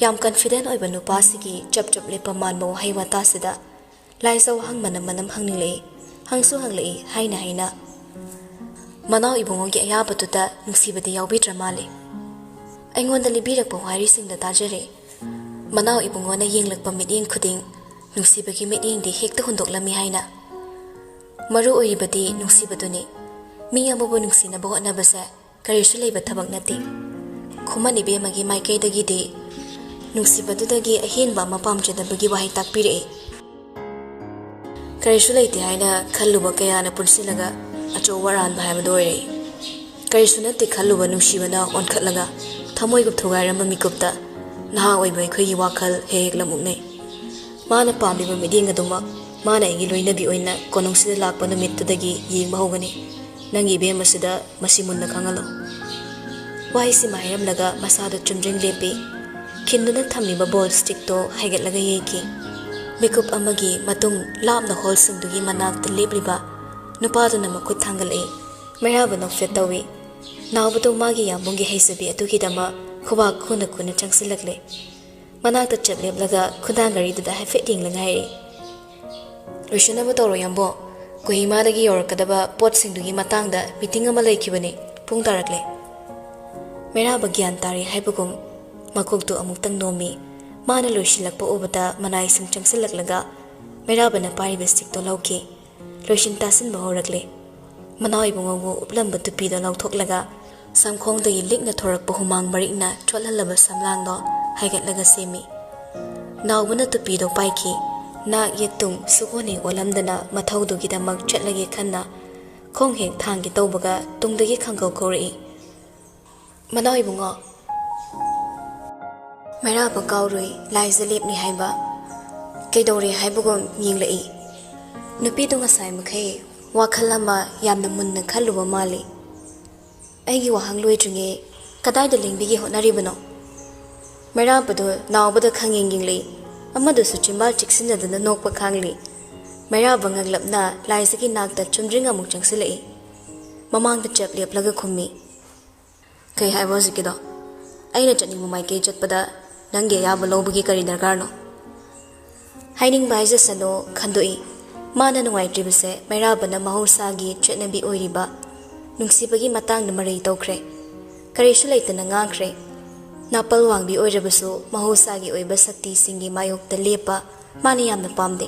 ꯌꯥꯝ ꯀꯟꯐꯤꯗꯦꯟ ꯑꯣꯏꯕ ꯅꯨꯄꯥꯁꯤꯒꯤ ꯆꯞ ꯆꯞ ꯂꯦꯞꯄ ꯃꯥꯟꯕ ꯋꯥꯍꯩ ꯋꯥꯇꯥꯁꯤꯗ ꯂꯥꯏꯖꯧ ꯍꯪ ꯃꯅꯝ ꯃꯅꯝ ꯍꯪꯅꯤꯡꯂꯛꯏ꯫ ꯍꯪꯁꯨ ꯍꯪꯂꯛꯏ ꯍꯥꯏꯅ ꯍꯥꯏꯅ꯫ ꯃꯅꯥꯎ ꯏꯕꯨꯡꯉꯣꯒꯤ ꯑꯌꯥꯕꯗꯨꯗ ꯅꯨꯡꯁꯤꯕꯗꯤ ꯌꯥꯎꯕꯤꯗ꯭ꯔ ꯃꯥꯜꯂꯦ꯫ ꯑꯩꯉꯣꯟꯗ ꯂꯤꯕꯤꯔꯛꯄ ꯋꯥꯔꯤꯁꯤꯡꯗ ꯇꯥꯖꯔꯦ꯫ ꯃꯅꯥꯎ ꯏꯕꯨꯡꯉꯣꯅ ꯌꯦꯡꯂꯛꯄ ꯃꯤꯠꯌꯦꯡ ꯈꯨꯗꯤꯡ ꯅꯨꯡꯁꯤꯕꯒꯤ ꯃꯤꯠꯌꯦꯡꯗꯤ ꯍꯦꯛꯇ ꯍꯨꯟꯗꯣꯛꯂꯝꯃꯤ ꯍꯥꯏꯅ꯫ ꯃꯔꯨ ꯑꯣꯏꯔꯤꯕꯗꯤ ꯅꯨꯡꯁꯤꯕꯗꯨꯅꯤ꯫ ꯃꯤ ꯑꯃꯕꯨ ꯅꯨꯡꯁꯤꯅꯕ ꯍꯣꯠꯅꯕꯁꯦ ꯀꯔꯤꯁꯨ ꯂꯩꯕ ꯊꯕꯛ ꯅꯠꯇꯦ꯫ ꯈꯨꯃꯟ ꯏꯕꯦꯝꯃꯒꯤ ꯃꯥꯏꯀꯩꯗꯒꯤꯗꯤ ꯅꯨꯡꯁꯤꯕꯗꯨꯗꯒꯤ ꯑꯍꯦꯟꯕ ꯑꯃ ꯄꯥꯝꯖꯗꯕꯒꯤ ꯋꯥꯍꯩ ꯇꯥꯛꯄꯤꯔꯛꯏ꯫ ꯀꯔꯤꯁꯨ ꯂꯩꯇꯦ ꯍꯥꯏꯅ ꯈꯜꯂꯨꯕ ꯀꯌꯥꯅ ꯄꯨꯟꯁꯤꯜꯂꯒ ꯑꯆꯧꯕ ꯑꯔꯥꯟꯕ ꯍꯥꯏꯕꯗꯨ ꯑꯣꯏꯔꯛꯏ꯫ ꯀꯔꯤꯁꯨ ꯅꯠꯇꯦ ꯈꯜꯂꯨꯕ ꯅꯨꯡꯁꯤꯕꯅ ꯑꯣꯟꯈꯠꯂꯒ ꯊꯃꯣꯏꯒꯨꯞ ꯊꯨꯒꯥꯏꯔꯝꯕ ꯃꯤꯀꯨꯞꯇ ꯅꯍꯥ ꯑꯣꯏꯕ ꯑꯩꯈꯣꯏꯒꯤ ꯋꯥꯈꯜ ꯍꯦꯛ ꯍꯦꯛ ꯂꯝꯎꯛꯅꯩ꯫ ꯃꯥꯅ ꯄꯥꯝꯂꯤꯕ ꯃꯤꯠꯌꯦꯡ ꯑꯗꯨꯃꯛ ꯃꯥꯅ ꯑꯩꯒꯤ ꯂꯣꯏꯅꯕꯤ ꯑꯣꯏꯅ ꯀꯣꯅꯨꯡꯁꯤꯗ ꯂꯥꯛꯄ ꯅꯨꯃꯤꯠꯇꯨꯗꯒꯤ ꯌꯦꯡꯕ ꯍꯧꯒꯅꯤ꯫ ꯅꯪꯒꯤ ꯏꯕꯦꯝ ꯑꯁꯤꯗ ꯃꯁꯤ ꯃꯨꯟꯅ ꯈꯪꯍꯜꯂꯣ꯫ ꯋꯥꯍꯩꯁꯤꯃ ꯍꯥꯏꯔꯝꯂꯒ ꯃꯁꯥꯗ ꯆꯨꯝꯗ꯭ꯔꯤꯡ ꯂꯦꯞꯄꯤ꯫ ꯈꯤꯟꯗꯨꯅ ꯊꯝꯂꯤꯕ ꯕꯣꯜ ꯁ꯭ꯇꯤꯛꯇꯣ ꯍꯥꯏꯒꯠꯂꯒ ꯌꯩꯈꯤ꯫ ꯃꯤꯀꯨꯞ ꯑꯃꯒꯤ ꯃꯇꯨꯡ ꯂꯥꯞꯅ ꯍꯣꯜꯁꯤꯡꯗꯨꯒꯤ ꯃꯅꯥꯛꯇ ꯂꯦꯞꯂꯤꯕ ꯅꯨꯄꯥꯗꯨꯅ ꯃꯈꯨꯠ ꯊꯥꯡꯒꯠꯂꯛꯏ꯫ ꯃꯩꯔꯥꯕ ꯅꯣꯛꯐꯦꯠ ꯇꯧꯏ꯫ ꯅꯥꯎꯕꯗꯣ ꯃꯥꯒꯤ ꯌꯥꯝꯕꯨꯡꯒꯤ ꯍꯩꯖꯕꯤ ꯑꯗꯨꯒꯤꯗꯃꯛ ꯈꯨꯕꯥꯛ ꯈꯨꯅ ꯈꯨꯅ ꯆꯪꯁꯤꯜꯂꯛꯂꯦ꯫ ꯃꯅꯥꯛꯇ ꯆꯞ ꯂꯦꯞꯂꯒ ꯈꯨꯗꯥꯡ ꯒꯥꯔꯤꯗꯨꯗ ꯍꯥꯏꯐꯦꯠ ꯌꯦꯡꯂꯒ ꯍꯥꯏꯔꯛꯏ, "ꯂꯣꯏꯁꯤꯟꯅꯕ ꯇꯧꯔꯣ ꯌꯥꯝꯕꯣ, ꯀꯣꯍꯤꯃꯥꯗꯒꯤ ꯌꯧꯔꯛꯀꯗꯕ ꯄꯣꯠꯁꯤꯡꯗꯨꯒꯤ ꯃꯇꯥꯡꯗ ꯃꯤꯇꯤꯡ ꯑꯃ ꯂꯩꯈꯤꯕꯅꯤ, ꯄꯨꯡ ꯇꯥꯔꯛꯂꯦ꯫" ꯃꯩꯔꯥꯕ ꯒ꯭ꯌꯥꯟ ꯇꯥꯔꯦ ꯍꯥꯏꯕꯒꯨꯝ ꯃꯀꯣꯛꯇꯨ ꯑꯃꯨꯛꯇꯪ ꯅꯣꯝꯃꯤ꯫ ꯃꯥꯅ ꯂꯣꯏꯁꯤꯜꯂꯛꯄ ꯎꯕꯗ ꯃꯅꯥꯏꯁꯤꯡ ꯆꯪꯁꯤꯜꯂꯛꯂꯒ ꯃꯩꯔꯥꯕꯅ ꯄꯥꯏꯔꯤꯕ ꯁ꯭ꯇꯤꯛꯇꯣ ꯂꯧꯈꯤ꯫ ꯂꯣꯏꯁꯤꯟ ꯇꯥꯁꯤꯟꯕ ꯍꯧꯔꯛꯂꯦ꯫ ꯃꯅꯥꯎ ꯏꯕꯨꯡꯉꯣꯕꯨ ꯎꯞꯂꯝꯕ ꯇꯨꯄꯤꯗꯣ ꯂꯧꯊꯣꯛꯂꯒ ꯁꯝꯈꯣꯡꯗꯒꯤ ꯂꯤꯛꯅ ꯊꯣꯔꯛꯄ ꯍꯨꯃꯥꯡ ꯃꯔꯤꯛꯅ ꯆꯣꯠꯍꯜꯂꯕ ꯁꯝꯂꯥꯡꯗꯣ ꯍꯥꯏꯒꯠꯂꯒ ꯁꯦꯝꯃꯤ꯫ ꯅꯥꯎꯕꯅ ꯇꯨꯄꯤꯗꯣ ꯄꯥꯏꯈꯤ꯫ ꯅꯥꯛ ꯌꯦꯠ ꯇꯨꯡ ꯁꯨꯛꯑꯣꯟ ꯍꯦꯛ ꯑꯣꯜꯂꯝꯗꯅ ꯃꯊꯧꯗꯨꯒꯤꯗꯃꯛ ꯆꯠꯂꯒꯦ ꯈꯟꯅ ꯈꯣꯡ ꯍꯦꯛ ꯊꯥꯡꯒꯦ ꯇꯧꯕꯒ ꯇꯨꯡꯗꯒꯤ ꯈꯪꯀꯧ ꯀꯧꯔꯛꯏ, "ꯃꯅꯥꯎ ꯏꯕꯨꯡꯉꯣ!" ꯃꯩꯔꯥꯕ ꯀꯥꯎꯔꯨꯏ ꯂꯥꯏꯖ ꯂꯦꯞꯂꯤ ꯍꯥꯏꯕ꯫ ꯀꯩꯗꯧꯔꯦ ꯍꯥꯏꯕꯒꯨꯝ ꯌꯦꯡꯂꯛꯏ꯫ ꯅꯨꯄꯤꯗꯨ ꯉꯁꯥꯏ ꯃꯈꯩ ꯋꯥꯈꯜ ꯑꯃ ꯌꯥꯝꯅ ꯃꯨꯟꯅ ꯈꯜꯂꯨꯕ ꯃꯥꯜꯂꯤ꯫ ꯑꯩꯒꯤ ꯋꯥꯍꯪ ꯂꯣꯏꯗ꯭ꯔꯤꯉꯩ ꯀꯗꯥꯏꯗ ꯂꯦꯡꯕꯤꯒꯦ ꯍꯣꯠꯅꯔꯤꯕꯅꯣ? ꯃꯩꯔꯥꯕꯗꯨ ꯅꯥꯎꯕꯗ ꯈꯪꯌꯦꯡ ꯌꯦꯡꯂꯛꯏ꯫ ꯑꯃꯗꯨꯁꯨ ꯆꯤꯝꯕꯥꯜ ꯆꯤꯛꯁꯤꯟꯅꯗꯨꯅ ꯅꯣꯛꯄ ꯈꯥꯡꯂꯤ꯫ ꯃꯩꯔꯥꯕ ꯉꯛꯂꯞꯅ ꯂꯥꯏꯖꯒꯤ ꯅꯥꯛꯇ ꯆꯨꯝꯗ꯭ꯔꯤꯡ ꯑꯃꯨꯛ ꯆꯪꯁꯤꯜꯂꯛꯏ꯫ ꯃꯃꯥꯡꯗ ꯆꯞ ꯂꯦꯞꯂꯒ ꯈꯨꯝꯃꯤ, "ꯀꯩ ꯍꯥꯏꯕ ꯍꯧꯖꯤꯛꯀꯤꯗꯣ? ꯑꯩꯅ ꯆꯠꯅꯤꯡꯕ ꯃꯥꯏꯀꯩ ꯆꯠꯄꯗ ꯅꯪꯒꯤ ꯑꯌꯥꯕ ꯂꯧꯕꯒꯤ ꯀꯔꯤ ꯗꯔꯀꯥꯔꯅꯣ?" ꯍꯥꯏꯅꯤꯡꯕ ꯍꯥꯏꯖꯁꯅꯨ ꯈꯟꯗꯣꯛꯏ꯫ ꯃꯥꯅ ꯅꯨꯡꯉꯥꯏꯇ꯭ꯔꯤꯕꯁꯦ ꯃꯩꯔꯥꯕꯅ ꯃꯍꯧꯁꯥꯒꯤ ꯆꯠꯅꯕꯤ ꯑꯣꯏꯔꯤꯕ ꯅꯨꯡꯁꯤꯕꯒꯤ ꯃꯇꯥꯡꯗ ꯃꯔꯩ ꯇꯧꯈ꯭ꯔꯦ꯫ ꯀꯔꯤꯁꯨ ꯂꯩꯇꯅ ꯉꯥꯡꯈ꯭ꯔꯦ꯫ ꯅꯥꯄꯜ ꯋꯥꯡꯕꯤ ꯑꯣꯏꯔꯕꯁꯨ ꯃꯍꯧꯁꯥꯒꯤ ꯑꯣꯏꯕ ꯁꯛꯇꯤꯁꯤꯡꯒꯤ ꯃꯥꯌꯣꯛꯇ ꯂꯦꯞꯄ ꯃꯥꯅ ꯌꯥꯝꯅ ꯄꯥꯝꯗꯦ꯫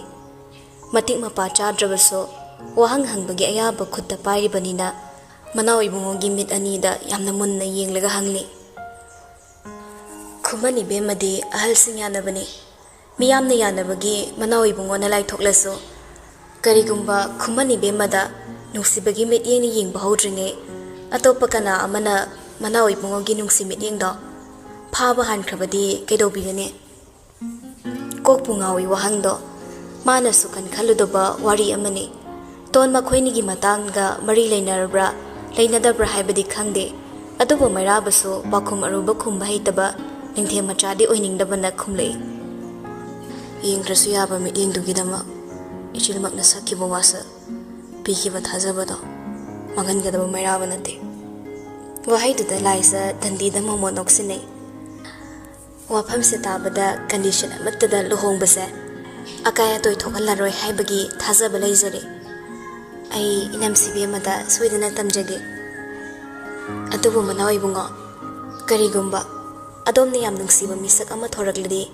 ꯃꯇꯤꯛ ꯃꯄꯥ ꯆꯥꯗ꯭ꯔꯕꯁꯨ ꯋꯥꯍꯪ ꯍꯪꯕꯒꯤ ꯑꯌꯥꯕ ꯈꯨꯠꯇ ꯄꯥꯏꯔꯤꯕꯅꯤꯅ ꯃꯅꯥꯎ ꯏꯕꯨꯡꯉꯣꯒꯤ ꯃꯤꯠ ꯑꯅꯤꯗ ꯌꯥꯝꯅ ꯃꯨꯟꯅ ꯌꯦꯡꯂꯒ ꯍꯪꯂꯤ꯫ ꯈꯨꯃꯟ ꯏꯕꯦꯝꯃꯗꯤ ꯑꯍꯜꯁꯤꯡ ꯌꯥꯅꯕꯅꯤ꯫ ꯃꯤꯌꯥꯝꯅ ꯌꯥꯅꯕꯒꯤ ꯃꯅꯥꯎ ꯏꯕꯨꯡꯉꯣꯅ ꯂꯥꯏꯊꯣꯛꯂꯁꯨ, ꯀꯔꯤꯒꯨꯝꯕ ꯈꯨꯃꯟ ꯏꯕꯦꯝꯃꯗ ꯅꯨꯡꯁꯤꯕꯒꯤ ꯃꯤꯠꯌꯦꯡꯅ ꯌꯦꯡꯕ ꯍꯧꯗ꯭ꯔꯤꯉꯩ ꯑꯇꯣꯞꯄ ꯀꯅꯥ ꯑꯃꯅ ꯃꯅꯥꯎ ꯏꯕꯨꯡꯉꯣꯒꯤ ꯅꯨꯡꯁꯤ ꯃꯤꯠꯌꯦꯡꯗꯣ ꯐꯥꯕ ꯍꯟꯈ꯭ꯔꯕꯗꯤ ꯀꯩꯗꯧꯕꯤꯒꯅꯤ? ꯀꯣꯛꯄꯨ ꯉꯥꯎꯏ ꯋꯥꯍꯪꯗꯣ꯫ ꯃꯥꯅꯁꯨ ꯀꯟꯈꯠꯂꯨꯗꯕ ꯋꯥꯔꯤ ꯑꯃꯅꯤ꯫ ꯇꯣꯟ ꯃꯈꯣꯏꯅꯤꯒꯤ ꯃꯇꯥꯡꯗ ꯃꯔꯤ ꯂꯩꯅꯔꯕ꯭ꯔꯥ, ꯂꯩꯅꯗꯕ꯭ꯔꯥ ꯍꯥꯏꯕꯗꯤ ꯈꯪꯗꯦ꯫ ꯑꯗꯨꯕꯨ ꯃꯩꯔꯥꯕꯁꯨ ꯄꯥꯎꯈꯨꯝ ꯑꯔꯨꯕ ꯈꯨꯝꯕ ꯍꯩꯇꯕ ꯅꯤꯡꯊꯦꯝ ꯃꯆꯥꯗꯤ ꯑꯣꯏꯅꯤꯡꯗꯕꯅ ꯈꯨꯝꯂꯛꯏ꯫ ꯌꯦꯡꯗ꯭ꯔꯁꯨ ꯌꯥꯕ ꯃꯤꯠꯌꯦꯡꯗꯨꯒꯤꯗꯃꯛ ꯏꯆꯤꯜꯃꯛꯅ ꯁꯛꯈꯤꯕ ꯋꯥꯁꯛ, ꯄꯤꯈꯤꯕ ꯊꯥꯖꯕꯗꯣ ꯃꯥꯡꯍꯟꯒꯗꯕ ꯃꯩꯔꯥꯕ ꯅꯠꯇꯦ꯫ ꯋꯥꯍꯩꯗꯨꯗ ꯂꯥꯏꯖ ꯗꯟꯗꯤꯗ ꯃꯣꯃꯣꯟ ꯅꯣꯛꯁꯤꯟꯅꯩ꯫ ꯋꯥꯐꯝꯁꯦ ꯇꯥꯕꯗ ꯀꯟꯗꯤꯁꯟ ꯑꯃꯠꯇꯗ ꯂꯨꯍꯣꯡꯕꯁꯦ ꯑꯀꯥꯏ ꯑꯇꯣꯏ ꯊꯣꯛꯍꯜꯂꯔꯣꯏ ꯍꯥꯏꯕꯒꯤ ꯊꯥꯖꯕ ꯂꯩꯖꯔꯤ꯫ ꯑꯩ ꯏꯅꯝꯁꯤꯕꯤ ꯑꯃꯗ ꯁꯣꯏꯗꯅ ꯇꯝꯖꯒꯦ꯫ ꯑꯗꯨꯕꯨ ꯃꯅꯥꯎ ꯏꯕꯨꯡꯉꯣ, ꯀꯔꯤꯒꯨꯝꯕ ꯑꯗꯣꯝꯅ ꯌꯥꯝ ꯅꯨꯡꯁꯤꯕ ꯃꯤꯁꯛ ꯑꯃ ꯊꯣꯔꯛꯂꯗꯤ,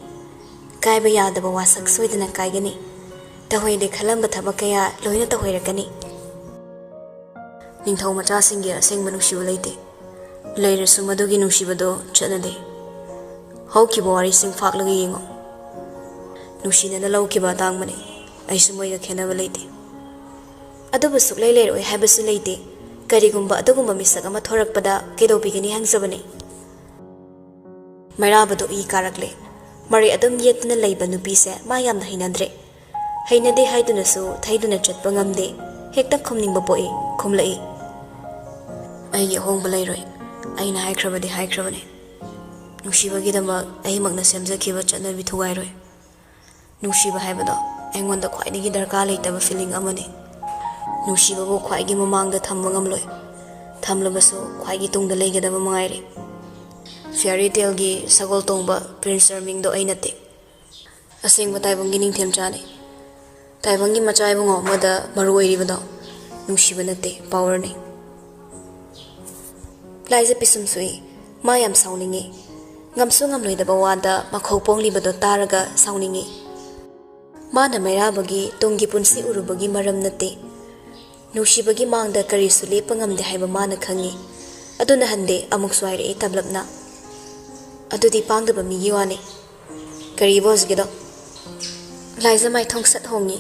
ꯀꯥꯏꯕ ꯌꯥꯗꯕ ꯋꯥꯁꯛ ꯁꯣꯏꯗꯅ ꯀꯥꯏꯒꯅꯤ꯫ ꯇꯧꯍꯩꯗꯦ ꯈꯜꯂꯝꯕ ꯊꯕꯛ ꯀꯌꯥ ꯂꯣꯏꯅ ꯇꯧꯍꯩꯔꯛꯀꯅꯤ꯫ ꯅꯤꯡꯊꯧ ꯃꯆꯥꯁꯤꯡꯒꯤ ꯑꯁꯦꯡꯕ ꯅꯨꯡꯁꯤꯕ ꯂꯩꯇꯦ꯫ ꯂꯩꯔꯁꯨ ꯃꯗꯨꯒꯤ ꯅꯨꯡꯁꯤꯕꯗꯣ ꯆꯠꯅꯗꯦ꯫ ꯍꯧꯈꯤꯕ ꯋꯥꯔꯤꯁꯤꯡ ꯐꯥꯛꯂꯒ ꯌꯦꯡꯉꯨ꯫ ꯅꯨꯡꯁꯤꯅꯅ ꯂꯧꯈꯤꯕ ꯑꯇꯥꯡꯕꯅꯤ꯫ ꯑꯩꯁꯨ ꯃꯣꯏꯒ ꯈꯦꯠꯅꯕ ꯂꯩꯇꯦ꯫ ꯑꯗꯨꯕꯨ ꯁꯨꯛꯂꯩ ꯂꯩꯔꯣꯏ ꯍꯥꯏꯕꯁꯨ ꯂꯩꯇꯦ꯫ ꯀꯔꯤꯒꯨꯝꯕ ꯑꯗꯨꯒꯨꯝꯕ ꯃꯤꯁꯛ ꯑꯃ ꯊꯣꯔꯛꯄꯗ ꯀꯩꯗꯧꯕꯤꯒꯅꯤ ꯍꯪꯖꯕꯅꯤ꯫ ꯃꯩꯔꯥꯕꯗꯨ ꯏ ꯀꯥꯔꯛꯂꯦ꯫ ꯃꯔꯩ ꯑꯗꯨꯝ ꯌꯦꯠꯇꯨꯅ ꯂꯩꯕ ꯅꯨꯄꯤꯁꯦ ꯃꯥ ꯌꯥꯝꯅ ꯍꯩꯅꯗ꯭ꯔꯦ꯫ ꯍꯩꯅꯗꯦ ꯍꯥꯏꯗꯨꯅꯁꯨ ꯊꯩꯗꯨꯅ ꯆꯠꯄ ꯉꯝꯗꯦ꯫ ꯍꯦꯛꯇ ꯈꯨꯝꯅꯤꯡꯕ ꯄꯣꯛꯏ, ꯈꯨꯝꯂꯛꯏ꯫ ꯑꯩꯒꯤ ꯑꯍꯣꯡꯕ ꯂꯩꯔꯣꯏ꯫ ꯑꯩꯅ ꯍꯥꯏꯈ꯭ꯔꯕꯗꯤ ꯍꯥꯏꯈ꯭ꯔꯕꯅꯤ꯫ ꯅꯨꯡꯁꯤꯕꯒꯤꯗꯃꯛ ꯑꯩꯃꯛꯅ ꯁꯦꯝꯖꯈꯤꯕ ꯆꯠꯅꯕꯤ ꯊꯨꯒꯥꯏꯔꯣꯏ꯫ ꯅꯨꯡꯁꯤꯕ ꯍꯥꯏꯕꯗꯣ ꯑꯩꯉꯣꯟꯗ ꯈ꯭ꯋꯥꯏꯗꯒꯤ ꯗꯔꯀꯥꯔ ꯂꯩꯇꯕ ꯐꯤꯂꯤꯡ ꯑꯃꯅꯤ꯫ ꯅꯨꯡꯁꯤꯕꯕꯨ ꯈ꯭ꯋꯥꯏꯒꯤ ꯃꯃꯥꯡꯗ ꯊꯝꯕ ꯉꯝꯂꯣꯏ꯫ ꯊꯝꯂꯕꯁꯨ ꯈ꯭ꯋꯥꯏꯒꯤ ꯇꯨꯡꯗ ꯂꯩꯒꯗꯕ ꯃꯉꯥꯏꯔꯦ꯫ ꯐꯤꯌꯥꯔꯤ ꯇꯦꯜꯒꯤ ꯁꯒꯣꯜ ꯇꯣꯡꯕ ꯄ꯭ꯔꯤꯟꯁ ꯆꯥꯔꯃꯤꯡꯗꯣ ꯑꯩ ꯅꯠꯇꯦ꯫ ꯑꯁꯦꯡꯕ ꯇꯥꯏꯕꯪꯒꯤ ꯅꯤꯡꯊꯦꯝꯆꯥꯅꯤ꯫ ꯇꯥꯏꯕꯪꯒꯤ ꯃꯆꯥ ꯏꯕꯨꯡꯉꯣ ꯑꯃꯗ ꯃꯔꯨ ꯑꯣꯏꯔꯤꯕꯗꯣ ꯅꯨꯡꯁꯤꯕ ꯅꯠꯇꯦ, ꯄꯥꯋꯔꯅꯤ꯫ ꯂꯥꯏꯖ ꯄꯤꯁꯨꯝ ꯁꯨꯏ꯫ ꯃꯥ ꯌꯥꯝ ꯁꯥꯎꯅꯤꯡꯉꯤ꯫ ꯉꯝꯁꯨ ꯉꯝꯂꯣꯏꯗꯕ ꯋꯥꯗ ꯃꯈꯧ ꯄꯣꯡꯂꯤꯕꯗꯣ ꯇꯥꯔꯒ ꯁꯥꯎꯅꯤꯡꯉꯤ꯫ ꯃꯥꯅ ꯃꯩꯔꯥꯕꯒꯤ ꯇꯨꯡꯒꯤ ꯄꯨꯟꯁꯤ ꯎꯔꯨꯕꯒꯤ ꯃꯔꯝ ꯅꯠꯇꯦ꯫ ꯅꯨꯡꯁꯤꯕꯒꯤ ꯃꯥꯡꯗ ꯀꯔꯤꯁꯨ ꯂꯦꯞꯄ ꯉꯝꯗꯦ ꯍꯥꯏꯕ ꯃꯥꯅ ꯈꯪꯉꯤ꯫ ꯑꯗꯨꯅ ꯍꯟꯗꯦ ꯑꯃꯨꯛꯁꯨ ꯍꯥꯏꯔꯛꯏ ꯇꯞꯂꯞꯅ꯫ ꯑꯗꯨꯗꯤ ꯄꯥꯡꯗꯕ ꯃꯤꯒꯤ ꯋꯥꯅꯤ꯫ ꯀꯔꯤꯕꯣ ꯍꯧꯖꯤꯛꯀꯤꯗꯣ? ꯂꯥꯏꯖ ꯃꯥꯏꯊꯣꯡ ꯁꯠ ꯍꯣꯡꯉꯤ꯫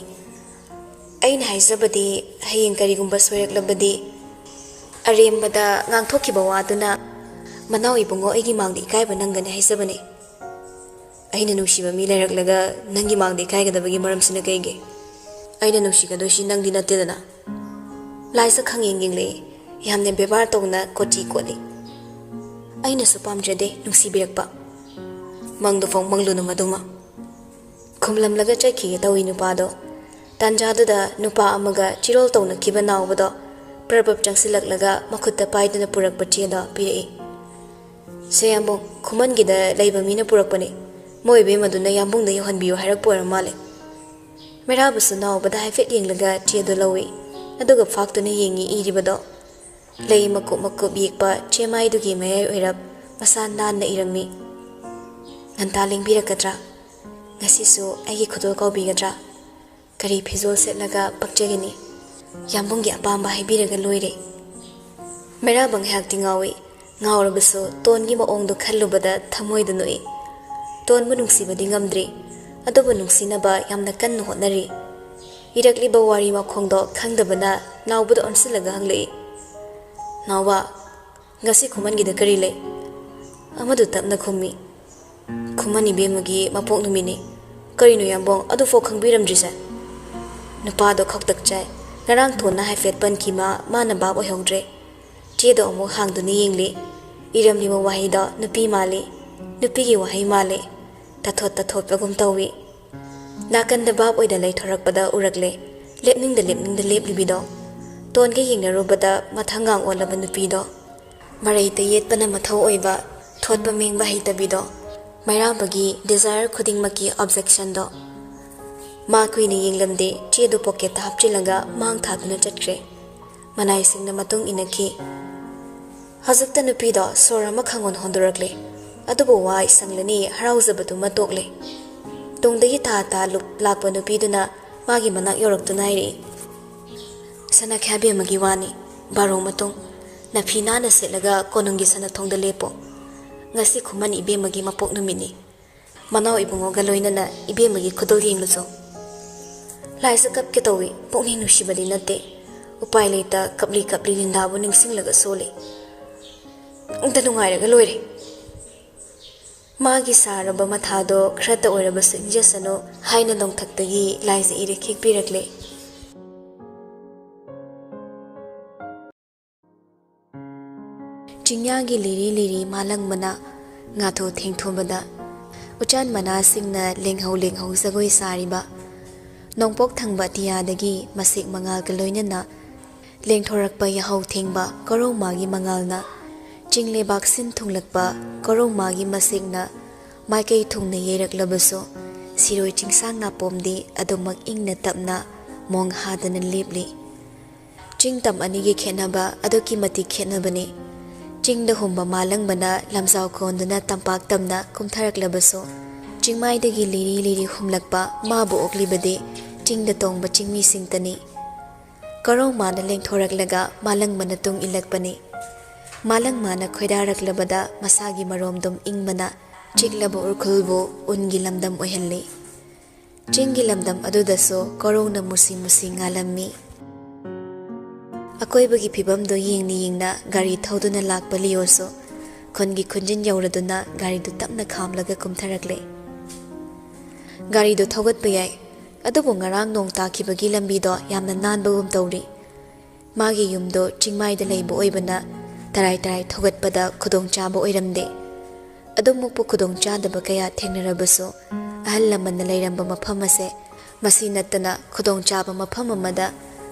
ꯑꯩꯅ ꯍꯥꯏꯖꯕꯗꯤ, ꯍꯌꯦꯡ ꯀꯔꯤꯒꯨꯝꯕ ꯁꯣꯏꯔꯛꯂꯕꯗꯤ, ꯑꯔꯦꯝꯕꯗ ꯉꯥꯡꯊꯣꯛꯈꯤꯕ ꯋꯥꯗꯨꯅ "ꯃꯅꯥꯎ ꯏꯕꯨꯡꯉꯣ, ꯑꯩꯒꯤ ꯃꯥꯡꯗ ꯏꯀꯥꯏꯕ ꯅꯪꯒꯅꯤ ꯍꯥꯏꯖꯕꯅꯦ꯫ ꯑꯩꯅ ꯅꯨꯡꯁꯤꯕ ꯃꯤ ꯂꯩꯔꯛꯂꯒ ꯅꯪꯒꯤ ꯃꯥꯡꯗ ꯏꯀꯥꯏꯒꯗꯕꯒꯤ ꯃꯔꯝꯁꯤꯅ ꯀꯩꯒꯤ? ꯑꯩꯅ ꯅꯨꯡꯁꯤꯒꯗꯣꯏꯁꯤ ꯅꯪꯗꯤ ꯅꯠꯇꯦꯗꯅ꯫ ꯂꯥꯏꯁ ꯈꯪꯌꯦꯡ ꯌꯦꯡꯂꯛꯏ꯫ ꯌꯥꯝꯅ ꯕꯦꯕꯥꯔ ꯇꯧꯅ ꯀꯣꯆꯤ ꯀꯣꯠꯂꯤ꯫ ꯑꯩꯅꯁꯨ ꯄꯥꯝꯖꯗꯦ ꯅꯨꯡꯁꯤꯕꯤꯔꯛꯄ꯫ ꯃꯪꯗꯨ ꯐꯥꯎ ꯃꯪꯂꯨꯅꯨ ꯃꯗꯨꯃ"꯫ ꯈꯨꯝꯂꯝꯂꯒ ꯆꯠꯈꯤꯒꯦ ꯇꯧꯏ ꯅꯨꯄꯥꯗꯣ꯫ ꯇꯥꯟꯖꯥꯗꯨꯗ ꯅꯨꯄꯥ ꯑꯃꯒ ꯆꯤꯔꯣꯜ ꯇꯧꯅꯈꯤꯕ ꯅꯥꯎꯕꯗꯣ ꯄ꯭ꯔꯞ ꯄ꯭ꯔꯞ ꯆꯪꯁꯤꯜꯂꯛꯂꯒ ꯃꯈꯨꯠꯇ ꯄꯥꯏꯗꯨꯅ ꯄꯨꯔꯛꯄ ꯆꯦꯗꯣ ꯄꯤꯔꯛꯏ꯫ "ꯁꯦ ꯌꯥꯝꯕꯨꯡ, ꯈꯨꯃꯟꯒꯤꯗ ꯂꯩꯕ ꯃꯤꯅ ꯄꯨꯔꯛꯄꯅꯤ꯫ ꯃꯣꯏ ꯏꯕꯦꯝꯃꯗꯨꯅ ꯌꯥꯝꯕꯨꯡꯗ ꯌꯧꯍꯟꯕꯤꯌꯨ ꯍꯥꯏꯔꯛꯄ ꯑꯣꯏꯔ ꯃꯥꯜꯂꯦ"꯫ ꯃꯩꯔꯥꯕꯁꯨ ꯅꯥꯎꯕꯗ ꯍꯥꯏꯐꯦꯠ ꯌꯦꯡꯂꯒ ꯆꯦꯗꯣ ꯂꯧꯏ꯫ ꯑꯗꯨꯒ ꯐꯥꯛꯇꯨꯅ ꯌꯦꯡꯉꯤ ꯏꯔꯤꯕꯗꯣ꯫ ꯂꯩ ꯃꯀꯨꯞ ꯃꯀꯨꯞ ꯌꯦꯛꯄ ꯆꯦꯃꯥꯏꯗꯨꯒꯤ ꯃꯌꯥꯏ ꯑꯣꯏꯔꯞ ꯃꯁꯥ ꯅꯥꯟꯅ ꯏꯔꯝꯃꯤ꯫ "ꯉꯟꯇꯥ ꯂꯦꯡꯕꯤꯔꯛꯀꯗ꯭ꯔꯥ? ꯉꯁꯤꯁꯨ ꯑꯩꯒꯤ ꯈꯨꯗꯣꯜ ꯀꯥꯎꯕꯤꯒꯗ꯭ꯔꯥ? ꯀꯔꯤ ꯐꯤꯖꯣꯜ ꯁꯦꯠꯂꯒ ꯄꯛꯆꯒꯅꯤ? ꯌꯥꯝꯕꯨꯡꯒꯤ ꯑꯄꯥꯝꯕ ꯍꯥꯏꯕꯤꯔꯒ ꯂꯣꯏꯔꯦ"꯫ ꯃꯩꯔꯥꯕ ꯉꯥꯏꯍꯥꯛꯇꯤ ꯉꯥꯎꯏ꯫ ꯉꯥꯎꯔꯕꯁꯨ ꯇꯣꯟꯒꯤ ꯃꯑꯣꯡꯗꯨ ꯈꯜꯂꯨꯕꯗ ꯊꯃꯣꯏꯗ ꯅꯣꯛꯏ꯫ ꯇꯣꯟꯕꯨ ꯅꯨꯡꯁꯤꯕꯗꯤ ꯉꯝꯗ꯭ꯔꯤ, ꯑꯗꯨꯕꯨ ꯅꯨꯡꯁꯤꯅꯕ ꯌꯥꯝꯅ ꯀꯟꯅ ꯍꯣꯠꯅꯔꯤ꯫ ꯏꯔꯛꯂꯤꯕ ꯋꯥꯔꯤ ꯃꯈꯣꯡꯗꯣ ꯈꯪꯗꯕꯅ ꯅꯥꯎꯕꯗ ꯑꯣꯟꯁꯤꯜꯂꯒ ꯍꯪꯂꯛꯏ꯫ "ꯅꯥꯎꯕ, ꯉꯁꯤ ꯈꯨꯃꯟꯒꯤꯗ ꯀꯔꯤ ꯂꯩ?" ꯑꯃꯗꯨ ꯇꯞꯅ ꯈꯨꯝꯃꯤ꯫ "ꯈꯨꯃꯟ ꯏꯕꯦꯝꯃꯒꯤ ꯃꯄꯣꯛ ꯅꯨꯃꯤꯠꯅꯤ꯫ ꯀꯔꯤꯅꯣ ꯌꯥꯝꯕꯣꯡ, ꯑꯗꯨꯐꯥꯎ ꯈꯪꯕꯤꯔꯝꯗ꯭ꯔꯤꯁꯦ?" ꯅꯨꯄꯥꯗꯣ ꯈꯧꯇꯛ ꯆꯥꯏ꯫ ꯉꯔꯥꯡ ꯊꯣꯟꯅ ꯍꯥꯏꯐꯦꯠ ꯄꯟꯈꯤ ꯃꯥ, ꯃꯥꯅ ꯚꯥꯞ ꯑꯣꯏꯍꯧꯗ꯭ꯔꯦ꯫ ꯆꯦꯗꯣ ꯑꯃꯨꯛ ꯍꯥꯡꯗꯨꯅ ꯌꯦꯡꯂꯤ꯫ ꯏꯔꯝꯂꯤꯕ ꯋꯥꯍꯩꯗꯣ ꯅꯨꯄꯤ ꯃꯥꯜꯂꯤ꯫ ꯅꯨꯄꯤꯒꯤ ꯋꯥꯍꯩ ꯃꯥꯜꯂꯤ꯫ ꯇꯥꯊꯣꯠ ꯇꯥꯊꯣꯠꯄꯒꯨꯝ ꯇꯧꯏ꯫ ꯅꯥꯀꯟꯗ ꯚꯥꯞ ꯑꯣꯏꯗ ꯂꯩꯊꯣꯔꯛꯄꯗ ꯎꯔꯛꯂꯦ꯫ ꯂꯦꯞꯅꯤꯡꯗ ꯂꯦꯞꯅꯤꯡꯗ ꯂꯦꯞꯂꯤꯕꯤꯗꯣ꯫ ꯇꯣꯟꯒ ꯌꯦꯡꯅꯔꯨꯕꯗ ꯃꯊꯪꯒꯥꯡ ꯑꯣꯜꯂꯕ ꯅꯨꯄꯤꯗꯣ꯫ ꯃꯔꯩꯇ ꯌꯦꯠꯄꯅ ꯃꯊꯧ ꯑꯣꯏꯕ, ꯊꯣꯠꯄ ꯃꯦꯡꯕ ꯍꯩꯇꯕꯤꯗꯣ꯫ ꯃꯩꯔꯥꯕꯒꯤ desire ꯈꯨꯗꯤꯡꯃꯛꯀꯤ objectionꯗꯣ꯫ ꯃꯥ ꯀꯨꯏꯅ ꯌꯦꯡꯂꯝꯗꯦ, ꯆꯦꯗꯨ pocketꯇ ꯍꯥꯞꯆꯤꯜꯂꯒ ꯃꯥꯡ ꯊꯥꯗꯨꯅ ꯆꯠꯈ꯭ꯔꯦ꯫ ꯃꯅꯥꯏꯁꯤꯡꯅ ꯃꯇꯨꯡ ꯏꯟꯅꯈꯤ꯫ ꯍꯧꯖꯤꯛꯇ ꯅꯨꯄꯤꯗꯣ ꯁꯣꯔ ꯑꯃ ꯈꯪꯍꯣꯟ ꯍꯣꯟꯗꯣꯔꯛꯂꯦ꯫ ꯑꯗꯨꯕꯨ ꯋꯥ ꯏꯁꯪꯂꯅꯤ ꯍꯔꯥꯎꯖꯕꯗꯨꯃ ꯇꯣꯛꯂꯦ꯫ ꯇꯨꯡꯗꯒꯤ ꯊꯥ ꯊꯥ ꯂꯨꯞ-, ꯂꯥꯛꯄ ꯅꯨꯄꯤꯗꯨꯅ ꯃꯥꯒꯤ ꯃꯅꯥꯛ ꯌꯧꯔꯛꯇꯨꯅ ꯍꯥꯏꯔꯛꯏ, "ꯁꯅꯥꯈ꯭ꯌꯥ ꯕꯦꯝꯃꯒꯤ ꯋꯥꯅꯤ, ꯕꯥꯔꯣ ꯃꯇꯨꯡ꯫ ꯅꯐꯤ ꯅꯥꯟꯅ ꯁꯦꯠꯂꯒ ꯀꯣꯅꯨꯡꯒꯤ ꯁꯅꯥꯊꯣꯡꯗ ꯂꯦꯞꯄꯣ꯫ ꯉꯁꯤ ꯈꯨꯃꯟ ꯏꯕꯦꯝꯃꯒꯤ ꯃꯄꯣꯛ ꯅꯨꯃꯤꯠꯅꯤ꯫ ꯃꯅꯥꯎ ꯏꯕꯨꯡꯉꯣꯒ ꯂꯣꯏꯅꯅ ꯏꯕꯦꯝꯃꯒꯤ ꯈꯨꯗꯣꯜ ꯌꯦꯡꯂꯨꯆꯣ"꯫ ꯂꯥꯏꯁ ꯀꯞꯀꯦ ꯇꯧꯏ, ꯄꯨꯛꯅꯤꯡ ꯅꯨꯡꯁꯤꯕꯗꯤ ꯅꯠꯇꯦ꯫ ꯎꯄꯥꯏ ꯂꯩꯇ ꯀꯞꯂꯤ ꯀꯞꯂꯤ ꯂꯤꯟꯗꯥꯕꯨ ꯅꯤꯡꯁꯤꯡꯂꯒ ꯁꯣꯜꯂꯤ꯫ ꯑꯝꯇ ꯅꯨꯡꯉꯥꯏꯔꯒ ꯂꯣꯏꯔꯦ꯫ ꯃꯥꯒꯤ ꯁꯥꯔꯕ ꯃꯊꯥꯗꯣ ꯈꯔꯇ ꯑꯣꯏꯔꯕꯁꯨ ꯏꯪꯖꯁꯅꯨ ꯍꯥꯏꯅ ꯅꯣꯡꯊꯛꯇꯒꯤ ꯂꯥꯏꯖ ꯏꯔꯦ ꯈꯤꯛꯄꯤꯔꯛꯂꯦ꯫ ꯆꯤꯡꯌꯥꯒꯤ ꯂꯤꯔꯤ ꯂꯤꯔꯤ ꯃꯥꯂꯪ ꯃꯅꯥ ꯉꯥꯊꯣ ꯊꯦꯡꯊꯣꯕꯗ ꯎꯆꯥꯟ ꯃꯅꯥꯁꯤꯡꯅ ꯂꯦꯡꯍꯧ ꯂꯦꯡꯍꯧ ꯖꯒꯣꯏ ꯁꯥꯔꯤꯕ, ꯅꯣꯡꯄꯣꯛ ꯊꯪꯕ ꯑꯇꯤꯌꯥꯗꯒꯤ ꯃꯁꯦꯛ ꯃꯉꯥꯜꯒ ꯂꯣꯏꯅꯅ ꯂꯦꯡꯊꯣꯔꯛꯄ ꯌꯥꯍꯧ ꯊꯦꯡꯕ ꯀꯣꯔꯧꯃꯥꯒꯤ ꯃꯉꯥꯜꯅ ꯆꯤꯡ ꯂꯩꯕꯥꯛ ꯁꯤꯟ ꯊꯨꯡꯂꯛꯄ ꯀꯣꯔꯧꯃꯥꯒꯤ ꯃꯁꯦꯛꯅ ꯃꯥꯏꯀꯩ ꯊꯨꯡꯅ ꯌꯩꯔꯛꯂꯕꯁꯨ, ꯁꯤꯔꯣꯏ ꯆꯤꯡꯁꯥꯡ ꯅꯥꯄꯣꯝꯗꯤ ꯑꯗꯨꯃꯛ ꯏꯪꯅ ꯇꯞꯅ ꯃꯣꯡ ꯍꯥꯗꯅ ꯂꯦꯞꯂꯤ꯫ ꯆꯤꯡ ꯇꯝ ꯑꯅꯤꯒꯤ ꯈꯦꯠꯅꯕ ꯑꯗꯨꯛꯀꯤ ꯃꯇꯤꯛ ꯈꯦꯠꯅꯕꯅꯤ꯫ ꯆꯤꯡꯗ ꯍꯨꯝꯕ ꯃꯥꯂꯪꯕꯅ ꯂꯝꯖꯥꯎ ꯀꯣꯟꯗꯨꯅ ꯇꯝꯄꯥꯛ ꯇꯝꯅ ꯀꯨꯝꯊꯔꯛꯂꯕꯁꯨ, ꯆꯤꯡꯃꯥꯏꯗꯒꯤ ꯂꯤꯔꯤ ꯂꯤꯔꯤ ꯍꯨꯝꯂꯛꯄ ꯃꯥꯕꯨ ꯑꯣꯛꯂꯤꯕꯗꯤ ꯆꯤꯡꯗ ꯇꯣꯡꯕ ꯆꯤꯡꯃꯤꯁꯤꯡꯇꯅꯤ꯫ ꯀꯣꯔꯧꯃꯥꯅ ꯂꯦꯡꯊꯣꯔꯛꯂꯒ ꯃꯥꯂꯪꯕꯅ ꯇꯨꯡ ꯏꯜꯂꯛꯄꯅꯤ꯫ ꯃꯥꯂꯪꯃꯥꯅ ꯈꯣꯏꯗꯥꯔꯛꯂꯕꯗ ꯃꯁꯥꯒꯤ ꯃꯔꯣꯝꯗꯣꯝ ꯏꯪꯕꯅ ꯆꯤꯛꯂꯕ ꯎꯔꯈꯨꯜꯕꯨ ꯎꯟꯒꯤ ꯂꯝꯗꯝ ꯑꯣꯏꯍꯜꯂꯤ꯫ ꯆꯤꯡꯒꯤ ꯂꯝꯗꯝ ꯑꯗꯨꯗꯁꯨ ꯀꯣꯔꯧꯅ ꯃꯨꯁꯤ ꯃꯨꯁꯤ ꯉꯥꯜꯂꯝꯃꯤ꯫ ꯑꯀꯣꯏꯕꯒꯤ ꯐꯤꯕꯝꯗꯨ ꯌꯦꯡꯅ ꯌꯦꯡꯅ ꯒꯥꯔꯤ ꯊꯧꯗꯨꯅ ꯂꯥꯛꯄ ꯂꯤꯑꯣꯁꯨ ꯈꯨꯟꯒꯤ ꯈꯨꯟꯖꯤꯟ ꯌꯧꯔꯗꯨꯅ ꯒꯥꯔꯤꯗꯨ ꯇꯞꯅ ꯈꯥꯝꯂꯒ ꯀꯨꯝꯊꯔꯛꯂꯦ꯫ ꯒꯥꯔꯤꯗꯨ ꯊꯧꯒꯠꯄ ꯌꯥꯏ, ꯑꯗꯨꯕꯨ ꯉꯔꯥꯡ ꯅꯣꯡ ꯇꯥꯈꯤꯕꯒꯤ ꯂꯝꯕꯤꯗꯣ ꯌꯥꯝꯅ ꯅꯥꯟꯕꯒꯨꯝ ꯇꯧꯔꯤ꯫ ꯃꯥꯒꯤ ꯌꯨꯝꯗꯣ ꯆꯤꯡꯃꯥꯏꯗ ꯂꯩꯕ ꯑꯣꯏꯕꯅ ꯇꯔꯥꯏ ꯇꯔꯥꯏ ꯊꯧꯒꯠꯄꯗ ꯈꯨꯗꯣꯡꯆꯥꯕ ꯑꯣꯏꯔꯝꯗꯦ꯫ ꯑꯗꯨꯃꯛꯄꯨ ꯈꯨꯗꯣꯡꯆꯥꯗꯕ ꯀꯌꯥ ꯊꯦꯡꯅꯔꯕꯁꯨ, ꯑꯍꯜ ꯂꯃꯟꯅ ꯂꯩꯔꯝꯕ ꯃꯐꯝ ꯑꯁꯦ ꯃꯁꯤ ꯅꯠꯇꯅ ꯈꯨꯗꯣꯡꯆꯥꯕ ꯃꯐꯝ ꯑꯃꯗ,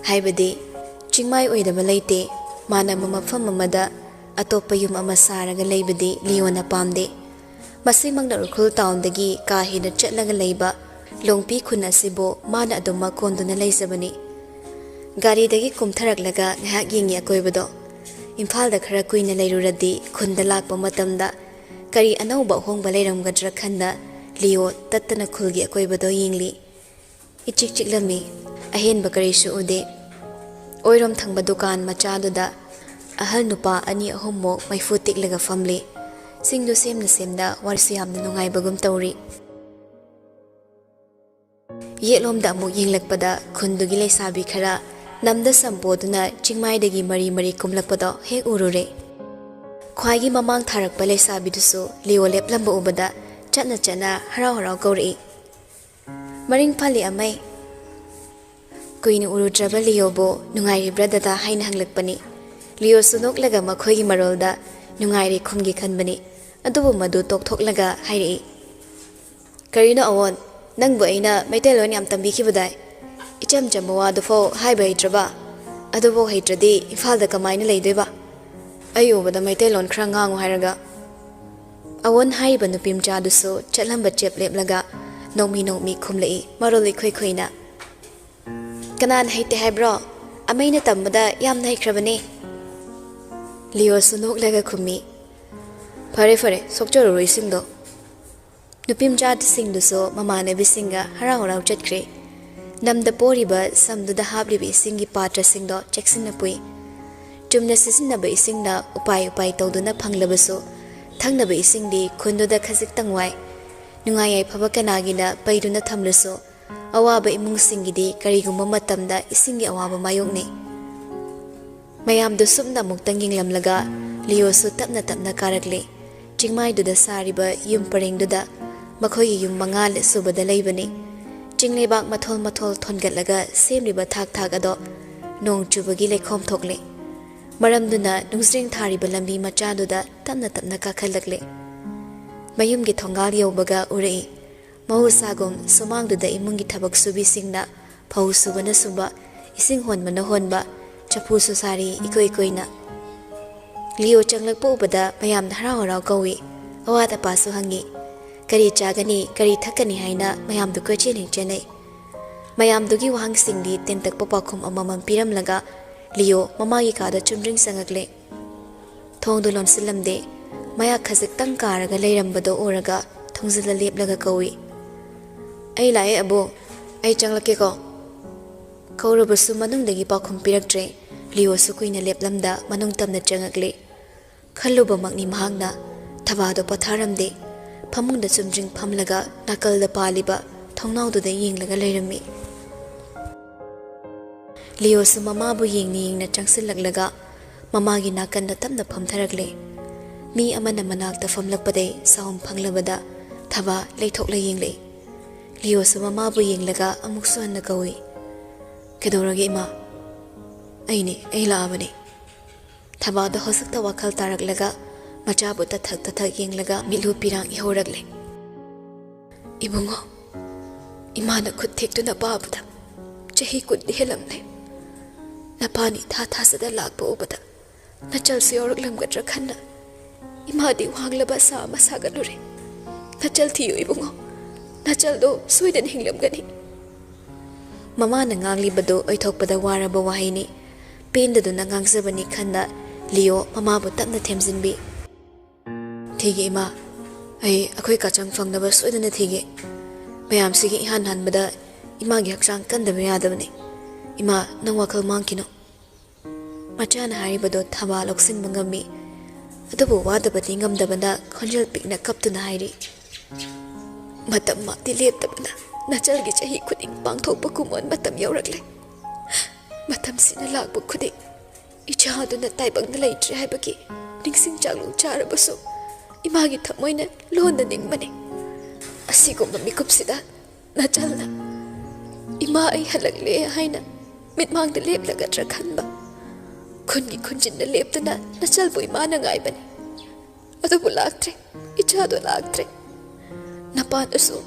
ꯍꯥꯏꯕꯗꯤ ꯆꯤꯡꯃꯥꯏ ꯑꯣꯏꯗꯕ ꯂꯩꯇꯦ꯫ ꯃꯥꯟꯅꯕ ꯃꯐꯝ ꯑꯃꯗ ꯑꯇꯣꯞꯄ ꯌꯨꯝ ꯑꯃ ꯁꯥꯔꯒ ꯂꯩꯕꯗꯤ ꯂꯤꯑꯣꯅ ꯄꯥꯝꯗꯦ꯫ ꯃꯁꯤꯃꯛꯅ ꯎꯈ꯭ꯔꯨꯜ ꯇꯥꯎꯟꯗꯒꯤ ꯀꯥ ꯍꯦꯟꯅ ꯆꯠꯂꯒ ꯂꯩꯕ ꯂꯣꯡꯄꯤ ꯈꯨꯟ ꯑꯁꯤꯕꯨ ꯃꯥꯅ ꯑꯗꯨꯝꯃꯛ ꯀꯣꯟꯗꯨꯅ ꯂꯩꯖꯕꯅꯤ꯫ ꯒꯥꯔꯤꯗꯒꯤ ꯀꯨꯝꯊꯔꯛꯂꯒ ꯉꯥꯏꯍꯥꯛ ꯌꯦꯡꯉꯤ ꯑꯀꯣꯏꯕꯗꯣ꯫ ꯏꯝꯐꯥꯜꯗ ꯈꯔ ꯀꯨꯏꯅ ꯂꯩꯔꯨꯔꯗꯤ ꯈꯨꯟꯗ ꯂꯥꯛꯄ ꯃꯇꯝꯗ ꯀꯔꯤ ꯑꯅꯧꯕ ꯑꯍꯣꯡꯕ ꯂꯩꯔꯝꯒꯗ꯭ꯔꯥ ꯈꯟꯅ ꯂꯤꯑꯣ ꯇꯠꯇꯅ ꯈꯨꯜꯒꯤ ꯑꯀꯣꯏꯕꯗꯣ ꯌꯦꯡꯂꯤ꯫ ꯏꯆꯤꯛ ꯆꯤꯛꯂꯝꯃꯤ꯫ ꯑꯍꯦꯟꯕ ꯀꯔꯤꯁꯨ ꯎꯗꯦ꯫ ꯑꯣꯏꯔꯣꯝ ꯊꯪꯕ ꯗꯨꯀꯥꯟ ꯃꯆꯥꯗꯨꯗ ꯑꯍꯜ ꯅꯨꯄꯥ ꯑꯅꯤ ꯑꯍꯨꯝꯃꯨꯛ ꯃꯩꯐꯨ ꯇꯤꯛꯂꯒ ꯐꯝꯂꯤ꯫ ꯁꯤꯡꯗꯨ ꯁꯦꯝꯅ ꯁꯦꯝꯅ ꯋꯥꯔꯤꯁꯨ ꯌꯥꯝꯅ ꯅꯨꯡꯉꯥꯏꯕꯒꯨꯝ ꯇꯧꯔꯤ꯫ ꯌꯦꯠꯂꯣꯝꯗ ꯑꯃꯨꯛ ꯌꯦꯡꯂꯛꯄꯗ ꯈꯨꯟꯗꯨꯒꯤ ꯂꯩꯁꯥꯕꯤ ꯈꯔ ꯅꯝꯗ ꯁꯝꯄꯣꯗꯨꯅ ꯆꯤꯡꯃꯥꯏꯗꯒꯤ ꯃꯔꯤ ꯃꯔꯤ ꯀꯨꯝꯂꯛꯄꯗꯣ ꯍꯦꯛ ꯎꯔꯨꯔꯦ꯫ ꯈ꯭ꯋꯥꯏꯒꯤ ꯃꯃꯥꯡ ꯊꯥꯔꯛꯄ ꯂꯩꯁꯥꯕꯤꯗꯨꯁꯨ ꯂꯤꯑꯣ ꯂꯦꯞꯂꯝꯕ ꯎꯕꯗ ꯆꯠꯅ ꯆꯠꯅ ꯍꯔꯥꯎ ꯍꯔꯥꯎ ꯀꯧꯔꯛꯏ, "ꯃꯔꯤꯡ ꯐꯥꯜꯂꯤ ꯑꯃꯩ!" ꯀꯨꯏꯅ ꯎꯔꯨꯗ꯭ꯔꯕ ꯂꯤꯑꯣꯕꯨ "ꯅꯨꯡꯉꯥꯏꯔꯤꯕ꯭ꯔꯥ ꯗꯗꯥ?" ꯍꯥꯏꯅ ꯍꯪꯂꯛꯄꯅꯤ꯫ ꯂꯤꯑꯣꯁꯨ ꯅꯣꯛꯂꯒ ꯃꯈꯣꯏꯒꯤ ꯃꯔꯣꯜꯗ "ꯅꯨꯡꯉꯥꯏꯔꯤ" ꯈꯨꯝꯒꯦ ꯈꯟꯕꯅꯤ, ꯑꯗꯨꯕꯨ ꯃꯗꯨ ꯇꯣꯛꯊꯣꯛꯂꯒ ꯍꯥꯏꯔꯛꯏ, "ꯀꯔꯤꯅꯣ ꯑꯋꯣꯟ, ꯅꯪꯕꯨ ꯑꯩꯅ ꯃꯩꯇꯩꯂꯣꯟ ꯌꯥꯝ ꯇꯝꯕꯤꯈꯤꯕꯗꯥꯏ? ꯏꯆꯝ ꯆꯝꯕ ꯋꯥꯗꯨꯐꯥꯎ ꯍꯥꯏꯕ ꯍꯩꯇ꯭ꯔꯕ? ꯑꯗꯨꯐꯥꯎ ꯍꯩꯇ꯭ꯔꯗꯤ ꯏꯝꯐꯥꯜꯗ ꯀꯃꯥꯏꯅ ꯂꯩꯗꯣꯏꯕ? ꯑꯩ ꯎꯕꯗ ꯃꯩꯇꯩꯂꯣꯟ ꯈꯔ ꯉꯥꯡꯉꯨ ꯍꯥꯏꯔꯒ?" ꯑꯋꯣꯟ ꯍꯥꯏꯔꯤꯕ ꯅꯨꯄꯤ ꯃꯆꯥꯗꯨꯁꯨ ꯆꯠꯂꯝꯕ ꯆꯦꯞ ꯂꯦꯞꯂꯒ ꯅꯣꯡꯃꯤ ꯅꯣꯡꯃꯤ ꯈꯨꯝꯂꯛꯏ, ꯃꯔꯣꯜ ꯏꯈꯣꯏ ꯈꯣꯏꯅ꯫ "ꯀꯅꯥꯅ ꯍꯩꯇꯦ ꯍꯥꯏꯕ꯭ꯔꯣ? ꯑꯃꯩꯅ ꯇꯝꯕꯗ ꯌꯥꯝꯅ ꯍꯩꯈ꯭ꯔꯕꯅꯦ!" ꯂꯤꯑꯣꯁꯨ ꯅꯣꯛꯂꯒ ꯈꯨꯝꯃꯤ, "ꯐꯔꯦ ꯐꯔꯦ, ꯁꯣꯛꯆꯔꯨꯔꯣ ꯏꯁꯤꯡꯗꯣ꯫" ꯅꯨꯄꯤ ꯃꯆꯥꯁꯤꯡꯗꯨꯁꯨ ꯃꯃꯥꯟꯅꯕꯤꯁꯤꯡꯒ ꯍꯔꯥꯎ ꯍꯔꯥꯎ ꯆꯠꯈ꯭ꯔꯦ꯫ ꯅꯝꯗ ꯄꯣꯔꯤꯕ ꯁꯝꯗꯨꯗ ꯍꯥꯞꯂꯤꯕ ꯏꯁꯤꯡꯒꯤ ꯄꯥꯇ꯭ꯔꯁꯤꯡꯗꯣ ꯆꯦꯛꯁꯤꯟꯅ ꯄꯨꯏ꯫ ꯆꯨꯝꯅ ꯁꯤꯖꯤꯟꯅꯕ ꯏꯁꯤꯡꯅ ꯎꯄꯥꯏ ꯎꯄꯥꯏ ꯇꯧꯗꯨꯅ ꯐꯪꯂꯕꯁꯨ, ꯊꯛꯅꯕ ꯏꯁꯤꯡꯗꯤ ꯈꯨꯟꯗꯨꯗ ꯈꯖꯤꯛꯇꯪ ꯋꯥꯏ꯫ ꯅꯨꯡꯉꯥꯏ ꯌꯥꯏꯐꯕ ꯀꯅꯥꯒꯤꯅ ꯄꯩꯗꯨꯅ ꯊꯝꯂꯁꯨ, ꯑꯋꯥꯕ ꯏꯃꯨꯡꯁꯤꯡꯒꯤꯗꯤ ꯀꯔꯤꯒꯨꯝꯕ ꯃꯇꯝꯗ ꯏꯁꯤꯡꯒꯤ ꯑꯋꯥꯕ ꯃꯥꯌꯣꯛꯅꯩ꯫ ꯃꯌꯥꯝꯗꯨ ꯁꯨꯞꯅ ꯑꯃꯨꯛꯇꯪ ꯌꯦꯡꯂꯝꯂꯒ ꯂꯤꯑꯣꯁꯨ ꯇꯞꯅ ꯇꯞꯅ ꯀꯥꯔꯛꯂꯦ꯫ ꯆꯤꯡꯃꯥꯏꯗꯨꯗ ꯁꯥꯔꯤꯕ ꯌꯨꯝ ꯄꯔꯦꯡꯗꯨꯗ ꯃꯈꯣꯏꯒꯤ ꯌꯨꯝ ꯃꯉꯥ ꯁꯨꯕꯗ ꯂꯩꯕꯅꯤ꯫ ꯆꯤꯡꯂꯩꯕꯥꯛ ꯃꯊꯣꯜ ꯃꯊꯣꯜ ꯊꯣꯟꯒꯠꯂꯒ ꯁꯦꯝꯂꯤꯕ ꯊꯥꯛ ꯊꯥꯛ ꯑꯗꯣ ꯅꯣꯡ ꯆꯨꯕꯒꯤ ꯂꯩꯈꯣꯝ ꯊꯣꯛꯂꯦ꯫ ꯃꯔꯝꯗꯨꯅ ꯅꯨꯡꯖ꯭ꯔꯦꯡ ꯊꯥꯔꯤꯕ ꯂꯝꯕꯤ ꯃꯆꯥꯗꯨꯗ ꯇꯞꯅ ꯇꯞꯅ ꯀꯥꯈꯠꯂꯛꯂꯦ꯫ ꯃꯌꯨꯝꯒꯤ ꯊꯣꯡꯒꯥꯜ ꯌꯧꯕꯒ ꯎꯔꯛꯏ꯫ ꯃꯍꯧꯁꯥꯒꯨꯝ ꯁꯨꯃꯥꯡꯗꯨꯗ ꯏꯃꯨꯡꯒꯤ ꯊꯕꯛ ꯁꯨꯕꯤꯁꯤꯡꯅ ꯐꯧ ꯁꯨꯕꯅ ꯁꯨꯕ, ꯏꯁꯤꯡ ꯍꯣꯟꯕꯅ ꯍꯣꯟꯕ, ꯆꯐꯨꯁꯨ ꯁꯥꯔꯤ ꯏꯀꯨꯏ ꯀꯨꯏꯅ꯫ ꯂꯤꯑꯣ ꯆꯪꯂꯛꯄ ꯎꯕꯗ ꯃꯌꯥꯝꯅ ꯍꯔꯥꯎ ꯍꯔꯥꯎ ꯀꯧꯏ꯫ ꯑꯋꯥꯠ ꯑꯄꯥꯁꯨ ꯍꯪꯏ꯫ ꯀꯔꯤ ꯆꯥꯒꯅꯤ, ꯀꯔꯤ ꯊꯛꯀꯅꯤ ꯍꯥꯏꯅ ꯃꯌꯥꯝꯗꯨ ꯀꯣꯏꯆꯦꯟ ꯍꯦꯛ ꯆꯦꯟꯅꯩ꯫ ꯃꯌꯥꯝꯗꯨꯒꯤ ꯋꯥꯍꯪꯁꯤꯡꯗꯤ ꯇꯦꯟꯇꯛꯄ ꯄꯥꯎꯈꯨꯝ ꯑꯃꯃꯝ ꯄꯤꯔꯝꯂꯒ ꯂꯤꯑꯣ ꯃꯃꯥꯒꯤ ꯀꯥꯗ ꯆꯨꯝꯗ꯭ꯔꯤꯡ ꯆꯪꯉꯛꯂꯦ꯫ ꯊꯣꯡꯗꯨ ꯂꯣꯟꯁꯤꯜꯂꯝꯗꯦ꯫ ꯃꯌꯥ ꯈꯖꯤꯛꯇꯪ ꯀꯥꯔꯒ ꯂꯩꯔꯝꯕꯗꯣ ꯎꯔꯒ ꯊꯣꯡꯖꯤꯜꯗ ꯂꯦꯞꯂꯒ ꯀꯧꯏ, "ꯑꯩ ꯂꯥꯛꯑꯦ ꯑꯕꯣꯛ, ꯑꯩ ꯆꯪꯂꯛꯀꯦꯀꯣ꯫" ꯀꯧꯔꯕꯁꯨ ꯃꯅꯨꯡꯗꯒꯤ ꯄꯥꯎꯈꯨꯝ ꯄꯤꯔꯛꯇ꯭ꯔꯦ꯫ ꯂꯤꯑꯣꯁꯨ ꯀꯨꯏꯅ ꯂꯦꯞꯂꯝꯗ ꯃꯅꯨꯡ ꯇꯝꯅ ꯆꯪꯉꯛꯂꯦ꯫ ꯈꯜꯂꯨꯕꯃꯛꯅꯤ ꯃꯍꯥꯛꯅ꯫ ꯊꯕꯥꯗꯣ ꯄꯣꯊꯥꯔꯝꯗꯦ꯫ ꯐꯃꯨꯡꯗ ꯆꯨꯝꯗ꯭ꯔꯤꯡ ꯐꯝꯂꯒ ꯅꯥꯀꯜꯗ ꯄꯥꯜꯂꯤꯕ ꯊꯣꯡꯅꯥꯎꯗꯨꯗ ꯌꯦꯡꯂꯒ ꯂꯩꯔꯝꯃꯤ꯫ ꯂꯤꯑꯣꯁꯨ ꯃꯃꯥꯕꯨ ꯌꯦꯡꯅ ꯌꯦꯡꯅ ꯆꯪꯁꯤꯜꯂꯛꯂꯒ ꯃꯃꯥꯒꯤ ꯅꯥꯀꯟꯗ ꯇꯞꯅ ꯐꯝꯊꯔꯛꯂꯦ꯫ ꯃꯤ ꯑꯃꯅ ꯃꯅꯥꯛꯇ ꯐꯝꯂꯛꯄꯗꯩ ꯁꯥꯎꯝ ꯐꯪꯂꯕꯗ ꯊꯕꯥ ꯂꯩꯊꯣꯛꯂ ꯌꯦꯡꯂꯛꯏ꯫ ꯂꯤꯌꯣꯁꯨ ꯃꯃꯥꯕꯨ ꯌꯦꯡꯂꯒ ꯑꯃꯨꯛꯁꯨ ꯍꯟꯅ ꯀꯧꯏ, "ꯀꯩꯗꯧꯔꯒꯦ ꯏꯃꯥ?" "ꯑꯩꯅꯦ, ꯑꯩ ꯂꯥꯛꯑꯕꯅꯦ꯫" ꯊꯕꯥꯗ ꯍꯧꯖꯤꯛꯇ ꯋꯥꯈꯜ ꯇꯥꯔꯛꯂꯒ ꯃꯆꯥꯕꯨ ꯇꯊꯛ ꯇꯊꯛ ꯌꯦꯡꯂꯒ ꯃꯤꯠꯂꯨ ꯄꯤꯔꯥꯡ ꯏꯍꯧꯔꯛꯂꯦ꯫ "ꯏꯕꯨꯡꯉꯣ, ꯏꯃꯥꯅ ꯈꯨꯠ ꯊꯦꯛꯇꯨꯅ ꯄꯥꯕꯗ ꯆꯍꯤ ꯀꯨꯟꯗꯤ ꯍꯦꯜꯂꯝꯂꯦ꯫ ꯅꯄꯥꯅꯤ ꯊꯥ ꯊꯥꯖꯗ ꯂꯥꯛꯄ ꯎꯕꯗ ꯅꯆꯜꯁꯨ ꯌꯥꯎꯔꯛꯂꯝꯒꯗ꯭ꯔꯥ ꯈꯟꯅ ꯏꯃꯥꯗꯤ ꯋꯥꯡꯂꯕ ꯑꯁꯥ ꯑꯃ ꯁꯥꯒꯠꯂꯨꯔꯦ꯫ ꯅꯆꯜ ꯊꯤꯌꯨ ꯏꯕꯨꯡꯉꯣ, ꯅꯆꯜꯗꯣ ꯁꯣꯏꯗꯅ ꯍꯤꯡꯂꯝꯒꯅꯤ꯫" ꯃꯃꯥꯅ ꯉꯥꯡꯂꯤꯕꯗꯨ ꯑꯣꯏꯊꯣꯛꯄꯗ ꯋꯥꯔꯕ ꯋꯥꯍꯩꯅꯤ꯫ ꯄꯦꯟꯗꯗꯨꯅ ꯉꯥꯡꯖꯕꯅꯤ ꯈꯟꯅ ꯂꯤꯌꯣ ꯃꯃꯥꯕꯨ ꯇꯞꯅ ꯊꯦꯝꯖꯤꯟꯕꯤ꯫ "ꯊꯤꯒꯦ ꯏꯃꯥ, ꯑꯩ ꯑꯩꯈꯣꯏ ꯀꯥꯆꯪ ꯐꯪꯅꯕ ꯁꯣꯏꯗꯅ ꯊꯤꯒꯦ꯫ ꯃꯌꯥꯝꯁꯤꯒꯤ ꯏꯍꯥꯟ ꯍꯥꯟꯕꯗ ꯏꯃꯥꯒꯤ ꯍꯛꯆꯥꯡ ꯀꯟꯗꯕ ꯌꯥꯗꯕꯅꯤ꯫ ꯏꯃꯥ, ꯅꯪ ꯋꯥꯈꯜ ꯃꯥꯡꯈꯤꯅꯨ꯫" ꯃꯆꯥꯅ ꯍꯥꯏꯔꯤꯕꯗꯣ ꯊꯕꯥ ꯂꯧꯁꯤꯟꯕ ꯉꯝꯃꯤ꯫ ꯑꯗꯨꯕꯨ ꯋꯥꯗꯕꯗꯤ ꯉꯝꯗꯕꯅ ꯈꯣꯟꯖꯦꯜ ꯄꯤꯛꯅ ꯀꯞꯇꯨꯅ ꯍꯥꯏꯔꯤ, "ꯃꯇꯝꯃꯛꯇꯤ ꯂꯦꯞꯇꯕꯅ ꯅꯆꯜꯒꯤ ꯆꯍꯤ ꯈꯨꯗꯤꯡ ꯄꯥꯡꯊꯣꯛꯄ ꯀꯨꯝꯑꯣꯟ ꯃꯇꯝ ꯌꯧꯔꯛꯂꯦ꯫ ꯃꯇꯝꯁꯤꯅ ꯂꯥꯛꯄ ꯈꯨꯗꯤꯡ ꯏꯆꯥ ꯑꯗꯨꯅ ꯇꯥꯏꯕꯪꯗ ꯂꯩꯇ꯭ꯔꯦ ꯍꯥꯏꯕꯒꯤ ꯅꯤꯡꯁꯤꯡ ꯆꯥꯛꯂꯨꯡ ꯆꯥꯔꯕꯁꯨ ꯏꯃꯥꯒꯤ ꯊꯃꯣꯏꯅ ꯂꯣꯟꯅ ꯅꯤꯡꯕꯅꯤ꯫ ꯑꯁꯤꯒꯨꯝꯕ ꯃꯤꯀꯨꯞꯁꯤꯗ ꯅꯆꯜꯅ ꯏꯃꯥ ꯑꯩ ꯍꯜꯂꯛꯂꯦ ꯍꯥꯏꯅ ꯃꯤꯠꯃꯥꯡꯗ ꯂꯦꯞꯂꯒꯗ꯭ꯔꯥ ꯈꯟꯕ꯫ ꯈꯨꯟꯒꯤ ꯈꯨꯟꯖꯤꯟꯗ ꯂꯦꯞꯇꯨꯅ ꯅꯆꯜꯕꯨ ꯏꯃꯥꯅ ꯉꯥꯏꯕꯅꯤ꯫ ꯑꯗꯨꯕꯨ ꯂꯥꯛꯇ꯭ꯔꯦ, ꯏꯆꯥꯗꯣ ꯂꯥꯛꯇ꯭ꯔꯦ꯫ ꯅꯄꯥꯅꯁꯨ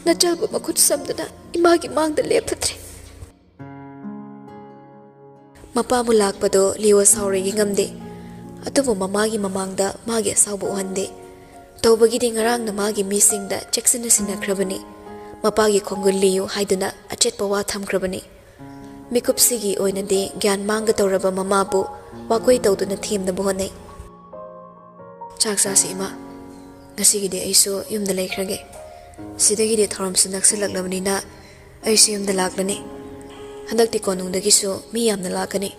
ꯅꯆꯜꯕꯨ ꯃꯈꯨꯠ ꯁꯝꯗꯨꯅ ꯏꯃꯥꯒꯤ ꯃꯥꯡꯗ ꯂꯦꯞꯂꯗ꯭ꯔꯦ꯫" ꯃꯄꯥꯕꯨ ꯂꯥꯛꯄꯗꯣ ꯂꯤꯌꯣ ꯁꯥꯎꯔꯣꯏꯒꯦ ꯉꯝꯗꯦ꯫ ꯑꯗꯨꯕꯨ ꯃꯃꯥꯒꯤ ꯃꯃꯥꯡꯗ ꯃꯥꯒꯤ ꯑꯁꯥꯎꯕ ꯎꯍꯟꯗꯦ꯫ ꯇꯧꯕꯒꯤꯗꯤ ꯉꯔꯥꯡꯅ ꯃꯥꯒꯤ ꯃꯤꯁꯤꯡꯗ ꯆꯦꯛꯁꯤꯟꯅ ꯁꯤꯟꯅꯈ꯭ꯔꯕꯅꯤ꯫ ꯃꯄꯥꯒꯤ ꯈꯣꯡꯒꯨꯜ ꯂꯤꯌꯨ ꯍꯥꯏꯗꯨꯅ ꯑꯆꯦꯠꯄ ꯋꯥ ꯊꯝꯈ꯭ꯔꯕꯅꯤ꯫ ꯃꯤꯀꯨꯞꯁꯤꯒꯤ ꯑꯣꯏꯅꯗꯤ ꯒ꯭ꯌꯥꯟ ꯃꯥꯡꯒꯗꯧꯔꯕ ꯃꯃꯥꯕꯨ ꯋꯥꯀꯣꯏ ꯇꯧꯗꯨꯅ ꯊꯦꯝꯅꯕ ꯍꯣꯠꯅꯩ꯫ "ꯆꯥꯛ ꯆꯥꯁꯤ ꯏꯃꯥ꯫ ꯉꯁꯤꯒꯤꯗꯤ ꯑꯩꯁꯨ ꯌꯨꯝꯗ ꯂꯩꯈ꯭ꯔꯒꯦ꯫ ꯁꯤꯗꯒꯤꯗꯤ ꯊꯧꯔꯝꯁꯨ ꯅꯛꯁꯤꯜꯂꯛꯂꯕꯅꯤꯅ ꯑꯩꯁꯨ ꯌꯨꯝꯗ ꯂꯥꯛꯂꯅꯤ꯫ ꯍꯟꯗꯛꯇꯤ ꯀꯣꯅꯨꯡꯗꯒꯤꯁꯨ ꯃꯤ ꯌꯥꯝꯅ ꯂꯥꯛꯀꯅꯤ꯫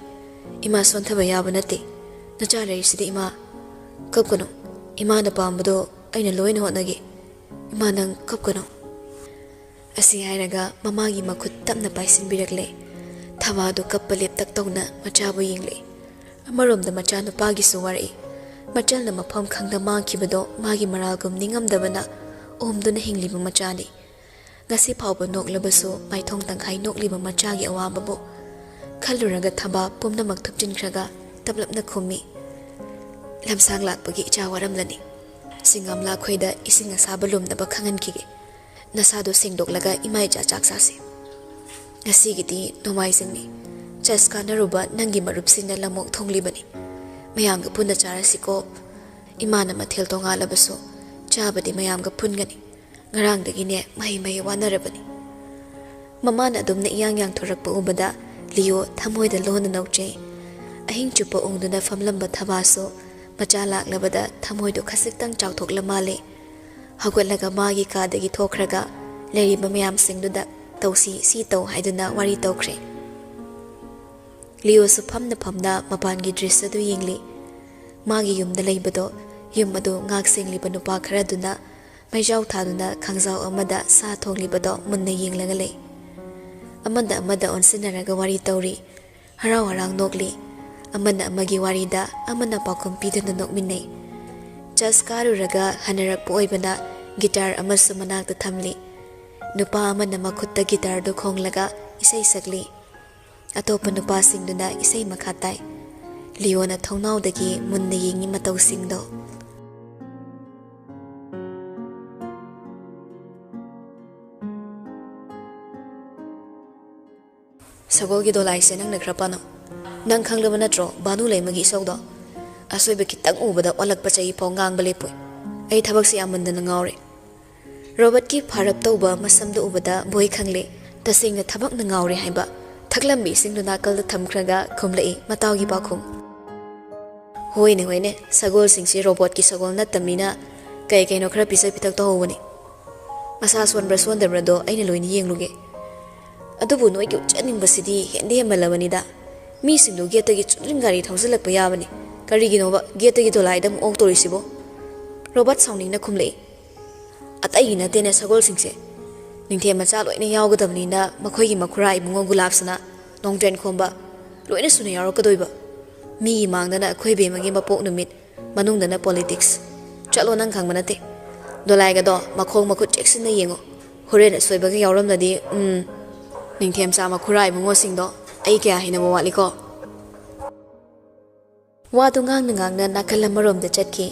ꯏꯃꯥ ꯁꯣꯟꯊꯕ ꯌꯥꯕ ꯅꯠꯇꯦ꯫ ꯅꯆꯥ ꯂꯩꯔꯤꯁꯤꯗꯤ ꯏꯃꯥ꯫ ꯀꯞꯀꯅꯨ꯫ ꯏꯃꯥꯅ ꯄꯥꯝꯕꯗꯣ ꯑꯩꯅ ꯂꯣꯏꯅ ꯍꯣꯠꯅꯒꯦ꯫ ꯏꯃꯥ, ꯅꯪ ꯀꯞꯀꯅꯨ꯫" ꯑꯁꯤ ꯍꯥꯏꯔꯒ ꯃꯃꯥꯒꯤ ꯃꯈꯨꯠ ꯇꯞꯅ ꯄꯥꯏꯁꯤꯟꯕꯤꯔꯛꯂꯦ꯫ ꯊꯕꯥꯗꯨ ꯀꯞꯄ ꯂꯦꯞꯇꯛ ꯇꯧꯅ ꯃꯆꯥꯕꯨ ꯌꯦꯡꯂꯛꯏ꯫ ꯑꯃꯔꯣꯝꯗ ꯃꯆꯥꯅꯨꯄꯥꯒꯤꯁꯨ ꯋꯥꯔꯛꯏ꯫ ꯃꯆꯜꯅ ꯃꯐꯝ ꯈꯪꯗ ꯃꯥꯡꯈꯤꯕꯗꯣ ꯃꯥꯒꯤ ꯃꯔꯥꯜꯒꯨꯝ ꯅꯤꯡꯉꯝꯗꯕꯅ ꯑꯣꯝꯗꯨꯅ ꯍꯤꯡꯂꯤꯕ ꯃꯆꯥꯅꯤ꯫ ꯉꯁꯤ ꯐꯥꯎꯕ ꯅꯣꯛꯂꯕꯁꯨ ꯃꯥꯏꯊꯣꯡ ꯇꯪꯈꯥꯏ ꯅꯣꯛꯂꯤꯕ ꯃꯆꯥꯒꯤ ꯑꯋꯥꯕꯕꯨ ꯈꯜꯂꯨꯔꯒ ꯊꯕꯥ ꯄꯨꯝꯅꯃꯛ ꯊꯨꯞꯆꯤꯟꯈ꯭ꯔꯒ ꯇꯞꯂꯞꯅ ꯈꯨꯝꯃꯤ, "ꯂꯝꯁꯥꯡ ꯂꯥꯛꯄꯒꯤ ꯏꯆꯥ ꯋꯥꯔꯝꯂꯅꯤ꯫ ꯁꯤꯡꯒꯥꯝꯂꯥ ꯈꯣꯏꯗ ꯏꯁꯤꯡ ꯑꯁꯥꯕ ꯂꯨꯝꯅꯕ ꯈꯪꯍꯟꯈꯤꯒꯦ꯫ ꯅꯁꯥꯗꯣ ꯁꯦꯡꯗꯣꯛꯂꯒ ꯏꯃꯥ ꯏꯆꯥ ꯆꯥꯛ ꯆꯥꯁꯤ꯫ ꯉꯁꯤꯒꯤꯗꯤ ꯅꯣꯡꯃꯥꯏꯖꯤꯡꯅꯤ꯫ ꯆꯔꯆ ꯀꯥꯟꯅꯔꯨꯕ ꯅꯪꯒꯤ ꯃꯔꯨꯞꯁꯤꯡꯅ ꯂꯝꯑꯣꯛ ꯊꯣꯡꯂꯤꯕꯅꯤ꯫ ꯃꯌꯥꯝꯒ ꯄꯨꯟꯅ ꯆꯥꯔꯁꯤꯀꯣ꯫ ꯏꯃꯥꯅ ꯃꯊꯦꯜ ꯇꯣꯉꯥꯜꯂꯕꯁꯨ ꯆꯥꯕꯗꯤ ꯃꯌꯥꯝꯒ ꯄꯨꯟꯒꯅꯤ꯫ ꯉꯔꯥꯡꯗꯒꯤꯅꯦ ꯃꯍꯩ ꯃꯍꯩ ꯋꯥꯅꯔꯕꯅꯤ꯫" ꯃꯃꯥꯅ ꯑꯗꯨꯝꯅ ꯏꯌꯥꯡ ꯌꯥꯡꯊꯣꯔꯛꯄ ꯎꯕꯗ ꯂꯤꯌꯣ ꯊꯃꯣꯏꯗ ꯂꯣꯟꯅ ꯅꯣꯛꯆꯩ꯫ ꯑꯍꯤꯡ ꯆꯨꯞꯄ ꯎꯪꯗꯨꯅ ꯐꯝꯂꯝꯕ ꯊꯕꯥꯁꯨ ꯃꯆꯥ ꯂꯥꯛꯂꯕꯗ ꯊꯃꯣꯏꯗꯣ ꯈꯖꯤꯛꯇꯪ ꯆꯥꯎꯊꯣꯛꯂ ꯃꯥꯜꯂꯦ꯫ ꯍꯧꯒꯠꯂꯒ ꯃꯥꯒꯤ ꯀꯥꯗꯒꯤ ꯊꯣꯛꯈ꯭ꯔꯒ ꯂꯩꯔꯤꯕ ꯃꯌꯥꯝꯁꯤꯡꯗꯨꯗ "ꯇꯧꯁꯤ, ꯁꯤ ꯇꯧ" ꯍꯥꯏꯗꯨꯅ ꯋꯥꯔꯤ ꯇꯧꯈ꯭ꯔꯦ꯫ ꯂꯤꯌꯣꯁꯨ ꯐꯝꯅ ꯐꯝꯅ ꯃꯄꯥꯟꯒꯤ ꯗ꯭ꯔꯤꯁ꯭ꯌꯗꯨ ꯌꯦꯡꯂꯤ꯫ ꯃꯥꯒꯤ ꯌꯨꯝꯗ ꯂꯩꯕꯗꯣ, ꯌꯨꯝ ꯑꯗꯨ ꯉꯥꯛ ꯁꯦꯡꯂꯤꯕ ꯅꯨꯄꯥ ꯈꯔꯗꯨꯅ ꯃꯩꯖꯥꯎ ꯊꯥꯗꯨꯅ ꯈꯥꯡꯖꯥꯎ ꯑꯃꯗ ꯁꯥ ꯊꯣꯡꯂꯤꯕꯗꯣ ꯃꯨꯟꯅ ꯌꯦꯡꯂꯒ ꯂꯩ꯫ ꯑꯃꯗ ꯑꯃꯗ ꯑꯣꯟꯁꯤꯟꯅꯔꯒ ꯋꯥꯔꯤ ꯇꯧꯔꯤ꯫ ꯍꯔꯥꯎ ꯍꯔꯥꯎ ꯅꯣꯛꯂꯤ꯫ ꯑꯃꯅ ꯑꯃꯒꯤ ꯋꯥꯔꯤꯗ ꯑꯃꯅ ꯄꯥꯎꯈꯨꯝ ꯄꯤꯗꯨꯅ ꯅꯣꯛꯃꯤꯟꯅꯩ꯫ ꯆꯔꯆ ꯀꯥꯔꯨꯔꯒ ꯍꯟꯅꯔꯛꯄ ꯑꯣꯏꯕꯅ ꯒꯤꯇꯥꯔ ꯑꯃꯁꯨ ꯃꯅꯥꯛꯇ ꯊꯝꯂꯤ꯫ ꯅꯨꯄꯥ ꯑꯃꯅ ꯃꯈꯨꯠꯇ ꯒꯤꯇꯥꯔꯗꯨ ꯈꯣꯡꯂꯒ ꯏꯁꯩ ꯁꯛꯂꯤ꯫ ꯑꯇꯣꯞꯄ ꯅꯨꯄꯥꯁꯤꯡꯗꯨꯅ ꯏꯁꯩ ꯃꯈꯥ ꯇꯥꯏ꯫ ꯂꯤꯌꯣꯅ ꯊꯣꯡꯅꯥꯎꯗꯒꯤ ꯃꯨꯟꯅ ꯌꯦꯡꯉꯤ ꯃꯇꯧꯁꯤꯡꯗꯣ꯫ ꯁꯒꯣꯜꯒꯤ ꯗꯣꯂꯥꯏꯁꯦ ꯅꯪꯅ ꯈꯔ ꯄꯥꯅꯧ꯫ ꯅꯪ ꯈꯪꯂꯕ ꯅꯠꯇ꯭ꯔꯣ ꯚꯥꯅꯨ ꯂꯩꯃꯒꯤ ꯏꯁꯧꯗꯣ? ꯑꯁꯣꯏꯕ ꯈꯤꯇꯪ ꯎꯕꯗ ꯑꯣꯜꯂꯛꯄ ꯆꯍꯤ ꯐꯥꯎ ꯉꯥꯡꯕ ꯂꯦꯞꯄꯣꯏ꯫ ꯑꯩ ꯊꯕꯛꯁꯦ ꯌꯥꯝꯃꯟꯗꯅ ꯉꯥꯎꯔꯦ꯫ ꯔꯣꯕꯔꯠꯀꯤ ꯐꯥꯔꯞ ꯇꯧꯕ ꯃꯁꯝꯗꯨ ꯎꯕꯗ ꯕꯣꯏ ꯈꯪꯂꯦ꯫ ꯇꯁꯦꯡꯅ ꯊꯕꯛꯅ ꯉꯥꯎꯔꯦ ꯍꯥꯏꯕ꯫ ꯊꯛꯂꯝꯕꯤ ꯏꯁꯤꯡꯗꯨ ꯅꯥꯀꯜꯗ ꯊꯝꯈ꯭ꯔꯒ ꯈꯨꯝꯂꯛꯏ ꯃꯇꯥꯎꯒꯤ ꯄꯥꯎꯈꯨꯝ꯫ "ꯍꯣꯏꯅꯦ, ꯍꯣꯏꯅꯦ, ꯁꯒꯣꯜꯁꯤꯡꯁꯤ ꯔꯣꯕꯣꯠꯀꯤ ꯁꯒꯣꯜ ꯅꯠꯇꯕꯅꯤꯅ ꯀꯩ ꯀꯩꯅꯣ ꯈꯔ ꯄꯤꯖ ꯄꯤꯊꯛ ꯇꯧꯍꯧꯕꯅꯤ꯫ ꯃꯁꯥ ꯁꯣꯟꯕ꯭ꯔꯥ ꯁꯣꯟꯗꯕ꯭ꯔꯥꯗꯣ ꯑꯩꯅ ꯂꯣꯏꯅ ꯌꯦꯡꯂꯨꯒꯦ꯫ ꯑꯗꯨꯕꯨ ꯅꯣꯏꯒꯤ ꯎꯠꯆꯅꯤꯡꯕꯁꯤꯗꯤ ꯍꯦꯟꯗꯤ ꯍꯦꯟꯃꯜꯂꯕꯅꯤꯗ꯫ ꯃꯤꯁꯤꯡꯗꯨ ꯒꯦꯠꯇꯒꯤ ꯆꯨꯝꯗ꯭ꯔꯤꯡ ꯒꯥꯔꯤ ꯊꯧꯖꯤꯜꯂꯛꯄ ꯌꯥꯕꯅꯤ꯫ ꯀꯔꯤꯒꯤꯅꯣꯕ ꯒꯦꯠꯇꯒꯤ ꯗꯣꯂꯥꯏꯗ ꯑꯃꯨꯛ ꯑꯣꯛꯇꯣꯔꯤꯁꯤꯕꯣ?" ꯔꯣꯕꯔꯠ ꯁꯥꯎꯅꯤꯡꯅ ꯈꯨꯝꯂꯛꯏ꯫ "ꯑꯇꯩꯒꯤ ꯅꯠꯇꯦꯅꯦ ꯁꯒꯣꯜꯁꯤꯡꯁꯦ꯫ ꯅꯤꯡꯊꯦꯝ ꯃꯆꯥ ꯂꯣꯏꯅ ꯌꯥꯎꯒꯗꯕꯅꯤꯅ ꯃꯈꯣꯏꯒꯤ ꯃꯈꯨꯔꯥ ꯏꯕꯨꯡꯉꯣ ꯒꯨꯂꯥꯞꯁꯤꯅ, ꯅꯣꯡꯗ꯭ꯔꯦꯟ ꯈꯣꯝꯕ, ꯂꯣꯏꯅ ꯁꯨꯅ ꯌꯥꯎꯔꯛꯀꯗꯣꯏꯕ꯫ ꯃꯤꯒꯤ ꯃꯥꯡꯗꯅ ꯑꯩꯈꯣꯏ ꯕꯦꯝꯃꯒꯤ ꯃꯄꯣꯛ ꯅꯨꯃꯤꯠ ꯃꯅꯨꯡꯗꯅ politics꯫ ꯆꯠꯂꯣ, ꯅꯪ ꯈꯪꯕ ꯅꯠꯇꯦ꯫ ꯗꯣꯂꯥꯏꯒꯗꯣ ꯃꯈꯣꯡ ꯃꯈꯨꯠ ꯆꯦꯛꯁꯤꯟꯅ ꯌꯦꯡꯉꯣ꯫ ꯍꯣꯔꯦꯟ ꯑꯁꯣꯏꯕꯒ ꯌꯥꯎꯔꯝꯂꯗꯤ, ꯎꯝ, ꯅꯤꯡꯊꯦꯝꯆꯥ ꯃꯈꯨꯔꯥ ꯏꯕꯨꯡꯉꯣꯁꯤꯡꯗꯣ ꯑꯩ ꯀꯌꯥ ꯍꯩꯅꯕ ꯋꯥꯠꯂꯤꯀꯣ꯫ ꯋꯥꯗꯨ ꯉꯥꯡꯅ ꯉꯥꯡꯅ ꯅꯥꯀꯜ ꯑꯃꯔꯣꯝꯗ ꯆꯠꯈꯤ꯫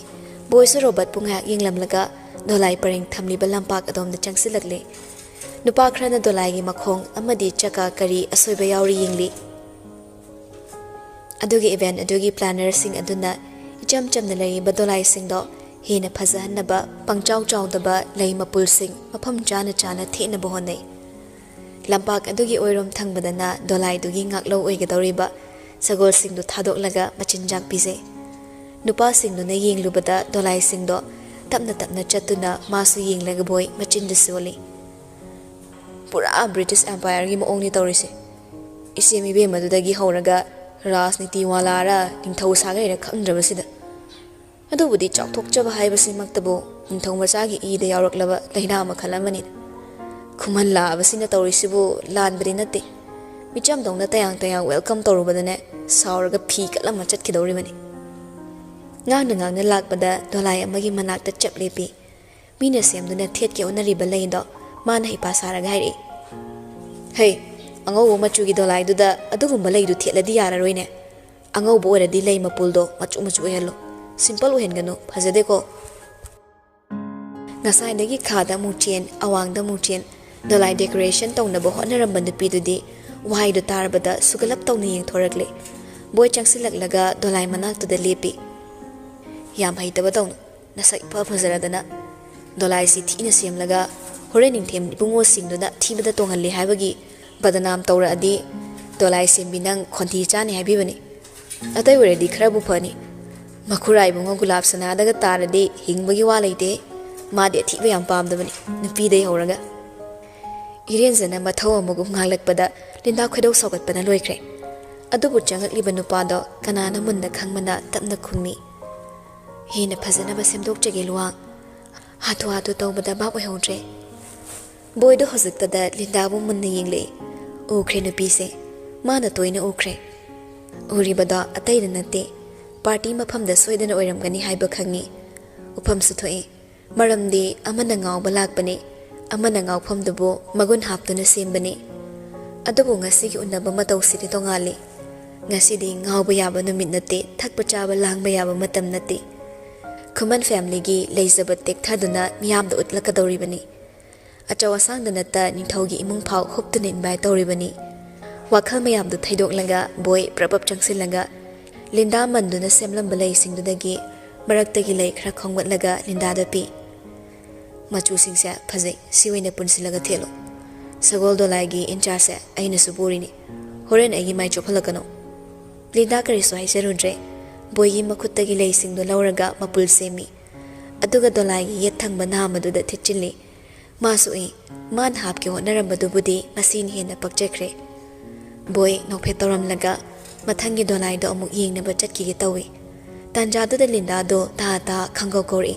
ꯕꯣꯏꯁꯨ ꯔꯣꯕꯔꯠꯄꯨ ꯉꯥꯏꯍꯥꯛ ꯌꯦꯡꯂꯝꯂꯒ ꯗꯣꯂꯥꯏ ꯄꯔꯦꯡ ꯊꯝꯂꯤꯕ ꯂꯝꯄꯥꯛ ꯑꯗꯣꯝꯗ ꯆꯪꯁꯤꯜꯂꯛꯂꯦ꯫ ꯅꯨꯄꯥ ꯈꯔꯅ ꯗꯣꯂꯥꯏꯒꯤ ꯃꯈꯣꯡ ꯑꯃꯗꯤ ꯆꯀꯥ ꯀꯔꯤ ꯑꯁꯣꯏꯕ ꯌꯥꯎꯔꯤ ꯌꯦꯡꯂꯤ꯫ ꯑꯗꯨꯒꯤ event ꯑꯗꯨꯒꯤ plannerꯁꯤꯡ ꯑꯗꯨꯅ ꯏꯆꯝ ꯆꯝꯅ ꯂꯩꯔꯤꯕ ꯗꯣꯂꯥꯏꯁꯤꯡꯗꯣ ꯍꯦꯟꯅ ꯐꯖꯍꯟꯅꯕ ꯄꯪꯆꯥꯎ ꯆꯥꯎꯗꯕ ꯂꯩ ꯃꯄꯨꯜꯁꯤꯡ ꯃꯐꯝ ꯆꯥꯅ ꯆꯥꯅ ꯊꯦꯠꯅꯕ ꯍꯣꯠꯅꯩ꯫ ꯂꯝꯄꯥꯛ ꯑꯗꯨꯒꯤ ꯑꯣꯏꯔꯣꯝ ꯊꯪꯕꯗꯅ ꯗꯣꯂꯥꯏꯗꯨꯒꯤ ꯉꯥꯛꯂꯧ ꯑꯣꯏꯒꯗꯧꯔꯤꯕ ꯁꯒꯣꯜꯁꯤꯡꯗꯨ ꯊꯥꯗꯣꯛꯂꯒ ꯃꯆꯤꯟꯖꯥꯛ ꯄꯤꯖꯩ꯫ ꯅꯨꯄꯥꯁꯤꯡꯗꯨꯅ ꯌꯦꯡꯂꯨꯕꯗ ꯗꯣꯂꯥꯏꯁꯤꯡꯗꯣ ꯇꯞꯅ ꯇꯞꯅ ꯆꯠꯇꯨꯅ ꯃꯥꯁꯨ ꯌꯦꯡꯂꯒꯕꯣꯏ ꯃꯆꯤꯟꯗꯨ ꯁꯣꯜꯂꯤ꯫ "ꯄꯨꯔꯥ British Empireꯒꯤ ꯃꯑꯣꯡꯅꯤ ꯇꯧꯔꯤꯁꯦ꯫ ꯏꯆꯦ ꯃꯤꯕꯦꯝ ꯑꯗꯨꯗꯒꯤ ꯍꯧꯔꯒ ꯔꯥꯖꯅꯤꯇꯤ ꯋꯥꯂꯥꯔ ꯅꯤꯡꯊꯧ ꯁꯥꯒꯩꯔ ꯈꯪꯗ꯭ꯔꯕꯁꯤꯗ꯫ ꯑꯗꯨꯕꯨꯗꯤ ꯆꯥꯎꯊꯣꯛꯆꯕ ꯍꯥꯏꯕꯁꯤꯃꯛꯇꯕꯨ ꯅꯤꯡꯊꯧ ꯃꯆꯥꯒꯤ ꯏꯗ ꯌꯥꯎꯔꯛꯂꯕ ꯂꯥꯏꯅꯥ ꯃꯈꯜ ꯑꯃꯅꯤꯗ꯫ ꯈꯨꯃꯟ ꯂꯥꯛꯑꯕꯁꯤꯅ ꯇꯧꯔꯤꯁꯤꯕꯨ ꯂꯥꯟꯕꯗꯤ ꯅꯠꯇꯦ꯫ ꯃꯤꯆꯝꯗꯧꯅ ꯇꯌꯥꯡ ꯇꯌꯥꯡ welcome ꯇꯧꯔꯨꯕꯗꯅꯦ ꯁꯥꯎꯔꯒ ꯐꯤ ꯀꯠꯂꯝꯃ ꯆꯠꯈꯤꯗꯧꯔꯤꯕꯅꯤ꯫" ꯉꯥꯡꯅ ꯉꯥꯡꯅ ꯂꯥꯛꯄꯗ ꯗꯣꯂꯥꯏ ꯑꯃꯒꯤ ꯃꯅꯥꯛꯇ ꯆꯞ ꯂꯦꯞꯄꯤ꯫ ꯃꯤꯅ ꯁꯦꯝꯗꯨꯅ ꯊꯦꯠꯀꯦ ꯍꯣꯠꯅꯔꯤꯕ ꯂꯩꯗꯣ ꯃꯥꯅ ꯍꯩꯄꯥ ꯁꯥꯔꯒ ꯍꯥꯏꯔꯛꯏ꯫ "ꯍꯩ, ꯑꯉꯧꯕ ꯃꯆꯨꯒꯤ ꯗꯣꯂꯥꯏꯗꯨꯗ ꯑꯗꯨꯒꯨꯝꯕ ꯂꯩꯗꯨ ꯊꯦꯠꯂꯗꯤ ꯌꯥꯔꯔꯣꯏꯅꯦ꯫ ꯑꯉꯧꯕ ꯑꯣꯏꯔꯗꯤ ꯂꯩ ꯃꯄꯨꯜꯗꯣ ꯃꯆꯨ ꯃꯆꯨ ꯑꯣꯏꯍꯜꯂꯣ꯫ Simple ꯑꯣꯏꯍꯟꯒꯅꯨ, ꯐꯖꯗꯦꯀꯣ꯫" ꯉꯁꯥꯏꯗꯒꯤ ꯈꯥꯗ ꯑꯃꯨꯛ ꯆꯦꯟ, ꯑꯋꯥꯡꯗ ꯑꯃꯨꯛ ꯆꯦꯟ, ꯗꯣꯂꯥꯏ decoration ꯇꯧꯅꯕ ꯍꯣꯠꯅꯔꯝꯕ ꯅꯨꯄꯤꯗꯨꯗꯤ ꯋꯥꯍꯩꯗꯨ ꯇꯥꯔꯕꯗ ꯁꯨꯒꯠꯂꯞ ꯇꯧꯅ ꯌꯦꯡꯊꯣꯔꯛꯂꯦ꯫ ꯕꯣꯏ ꯆꯪꯁꯤꯜꯂꯛꯂꯒ ꯗꯣꯂꯥꯏ ꯃꯅꯥꯛꯇꯨꯗ ꯂꯦꯞꯄꯤ꯫ "ꯌꯥꯝ ꯍꯩꯇꯕ ꯇꯧꯅꯨ, ꯅꯁꯛ ꯏꯐ ꯐꯖꯔꯗꯅ꯫ ꯗꯣꯂꯥꯏꯁꯤ ꯊꯤꯅ ꯁꯦꯝꯂꯒ ꯍꯣꯔꯦꯟ ꯅꯤꯡꯊꯦꯝ ꯏꯕꯨꯡꯉꯣꯁꯤꯡꯗꯨꯅ ꯊꯤꯕꯗ ꯇꯣꯡꯍꯜꯂꯤ ꯍꯥꯏꯕꯒꯤ ꯕꯗꯅꯥꯝ ꯇꯧꯔꯛꯑꯗꯤ ꯗꯣꯂꯥꯏ ꯁꯦꯝꯕꯤ ꯅꯪ ꯈꯣꯟꯊꯤ ꯆꯥꯅꯤ ꯍꯥꯏꯕꯤꯕꯅꯤ꯫ ꯑꯇꯩ ꯑꯣꯏꯔꯗꯤ ꯈꯔꯕꯨ ꯐꯅꯤ꯫ ꯃꯈꯨꯔꯥ ꯏꯕꯨꯡꯉꯣ ꯒꯨꯂꯥꯞ ꯁꯅꯥꯗꯒ ꯇꯥꯔꯗꯤ ꯍꯤꯡꯕꯒꯤ ꯋꯥ ꯂꯩꯇꯦ꯫ ꯃꯥꯗꯤ ꯑꯊꯤꯕ ꯌꯥꯝ ꯄꯥꯝꯗꯕꯅꯤ, ꯅꯨꯄꯤꯗꯩ ꯍꯧꯔꯒ꯫" ꯏꯔꯦꯟꯖꯅ ꯃꯊꯧ ꯑꯃꯒꯨꯝ ꯉꯥꯡꯂꯛꯄꯗ ꯂꯤꯟꯗꯥ ꯈꯣꯏꯗꯧ ꯁꯥꯎꯒꯠꯄꯅ ꯂꯣꯏꯈ꯭ꯔꯦ꯫ ꯑꯗꯨꯕꯨ ꯆꯪꯉꯛꯂꯤꯕ ꯅꯨꯄꯥꯗꯣ ꯀꯅꯥꯅꯣ ꯃꯨꯟꯅ ꯈꯪꯕꯅ ꯇꯞꯅ ꯈꯨꯝꯃꯤ꯫ "ꯍꯦꯟꯅ ꯐꯖꯅꯕ ꯁꯦꯝꯗꯣꯛꯆꯒꯦ ꯂꯨꯋꯥꯡ꯫" ꯍꯥꯊꯨ ꯍꯥꯊꯨ ꯇꯧꯕꯗ ꯚꯥꯞ ꯑꯣꯏꯍꯧꯗ꯭ꯔꯦ꯫ ꯕꯣꯏꯗꯣ ꯍꯧꯖꯤꯛꯇꯗ ꯂꯤꯟꯗꯥꯕꯨ ꯃꯨꯟꯅ ꯌꯦꯡꯂꯛꯏ꯫ ꯎꯈ꯭ꯔꯦ ꯅꯨꯄꯤꯁꯦ꯫ ꯃꯥꯅ ꯇꯣꯏꯅ ꯎꯈ꯭ꯔꯦ꯫ ꯎꯔꯤꯕꯗꯣ ꯑꯇꯩꯗ ꯅꯠꯇꯦ꯫ ꯄꯥꯔꯇꯤ ꯃꯐꯝꯗ ꯁꯣꯏꯗꯅ ꯑꯣꯏꯔꯝꯒꯅꯤ ꯍꯥꯏꯕ ꯈꯪꯏ꯫ ꯎꯐꯝꯁꯨ ꯊꯣꯛꯏ, ꯃꯔꯝꯗꯤ ꯑꯃꯅ ꯉꯥꯎꯕ ꯂꯥꯛꯄꯅꯤ, ꯑꯃꯅ ꯉꯥꯎꯐꯝꯗꯨꯕꯨ ꯃꯒꯨꯟ ꯍꯥꯞꯇꯨꯅ ꯁꯦꯝꯕꯅꯤ꯫ ꯑꯗꯨꯕꯨ ꯉꯁꯤꯒꯤ ꯎꯅꯕ ꯃꯇꯧꯁꯤꯗꯤ ꯇꯣꯉꯥꯜꯂꯤ꯫ ꯉꯁꯤꯗꯤ ꯉꯥꯎꯕ ꯌꯥꯕ ꯅꯨꯃꯤꯠ ꯅꯠꯇꯦ, ꯊꯛꯄ ꯆꯥꯕ ꯂꯥꯡꯕ ꯌꯥꯕ ꯃꯇꯝ ꯅꯠꯇꯦ꯫ ꯈꯨꯃꯟ ꯐꯦꯃꯤꯂꯤꯒꯤ ꯂꯩꯖꯕ ꯇꯦꯛꯊꯗꯨꯅ ꯃꯤꯌꯥꯝꯗ ꯎꯠꯂꯛꯀꯗꯧꯔꯤꯕꯅꯤ꯫ ꯑꯆꯧ ꯑꯁꯥꯡꯗ ꯅꯠꯇ ꯅꯤꯡꯊꯧꯒꯤ ꯏꯃꯨꯡ ꯐꯥꯎ ꯍꯨꯞꯇꯨꯅ ꯏꯟꯚꯥꯏꯠ ꯇꯧꯔꯤꯕꯅꯤ꯫ ꯋꯥꯈꯜ ꯃꯌꯥꯝꯗꯨ ꯊꯩꯗꯣꯛꯂꯒ ꯕꯣꯏ ꯄ꯭ꯔꯞ ꯄ꯭ꯔꯞ ꯆꯪꯁꯤꯜꯂꯒ ꯂꯤꯟꯗꯥ ꯃꯟꯗꯨꯅ ꯁꯦꯝꯂꯝꯕ ꯂꯩꯁꯤꯡꯗꯨꯗꯒꯤ ꯃꯔꯛꯇꯒꯤ ꯂꯩ ꯈꯔ ꯈꯣꯝꯒꯠꯂꯒ ꯂꯤꯟꯗꯥꯗ ꯄꯤ꯫ "ꯃꯆꯨꯁꯤꯡꯁꯦ ꯐꯖꯩ, ꯁꯤ ꯑꯣꯏꯅ ꯄꯨꯟꯁꯤꯜꯂꯒ ꯊꯦꯠꯂꯨ꯫ ꯁꯒꯣꯜ ꯗꯣꯂꯥꯏꯒꯤ ꯏꯟꯆꯥꯁꯦ ꯑꯩꯅꯁꯨ ꯄꯨꯔꯤꯅꯤ꯫ ꯍꯣꯔꯦꯟ ꯑꯩꯒꯤ ꯃꯥꯏ ꯆꯣꯞꯍꯜꯂꯛꯀꯅꯨ꯫" ꯂꯤꯟꯗꯥ ꯀꯔꯤꯁꯨ ꯍꯥꯏꯖꯔꯨꯗ꯭ꯔꯦ꯫ ꯕꯣꯏꯒꯤ ꯃꯈꯨꯠꯇꯒꯤ ꯂꯩꯁꯤꯡꯗꯨ ꯂꯧꯔꯒ ꯃꯄꯨꯜ ꯁꯦꯝꯃꯤ꯫ ꯑꯗꯨꯒ ꯗꯣꯂꯥꯏꯒꯤ ꯌꯦꯠ ꯊꯪꯕ ꯅꯥꯝꯃꯗꯨꯗ ꯊꯤꯠꯆꯤꯜꯂꯤ꯫ ꯃꯥꯁꯨ ꯎꯏ꯫ ꯃꯥꯅ ꯍꯥꯞꯀꯦ ꯍꯣꯠꯅꯔꯝꯕꯗꯨꯕꯨꯗꯤ ꯃꯁꯤꯅ ꯍꯦꯟꯅ ꯄꯛꯆꯈ꯭ꯔꯦ꯫ ꯕꯣꯏ ꯅꯣꯛꯐꯦꯠ ꯇꯧꯔꯝꯂꯒ ꯃꯊꯪꯒꯤ ꯗꯣꯂꯥꯏꯗꯣ ꯑꯃꯨꯛ ꯌꯦꯡꯅꯕ ꯆꯠꯈꯤꯒꯦ ꯇꯧꯏ꯫ ꯇꯥꯟꯖꯥꯗꯨꯗ ꯂꯤꯟꯗꯥꯗꯣ ꯇꯥ ꯇꯥ ꯈꯪꯒꯧ ꯀꯧꯔꯛꯏ꯫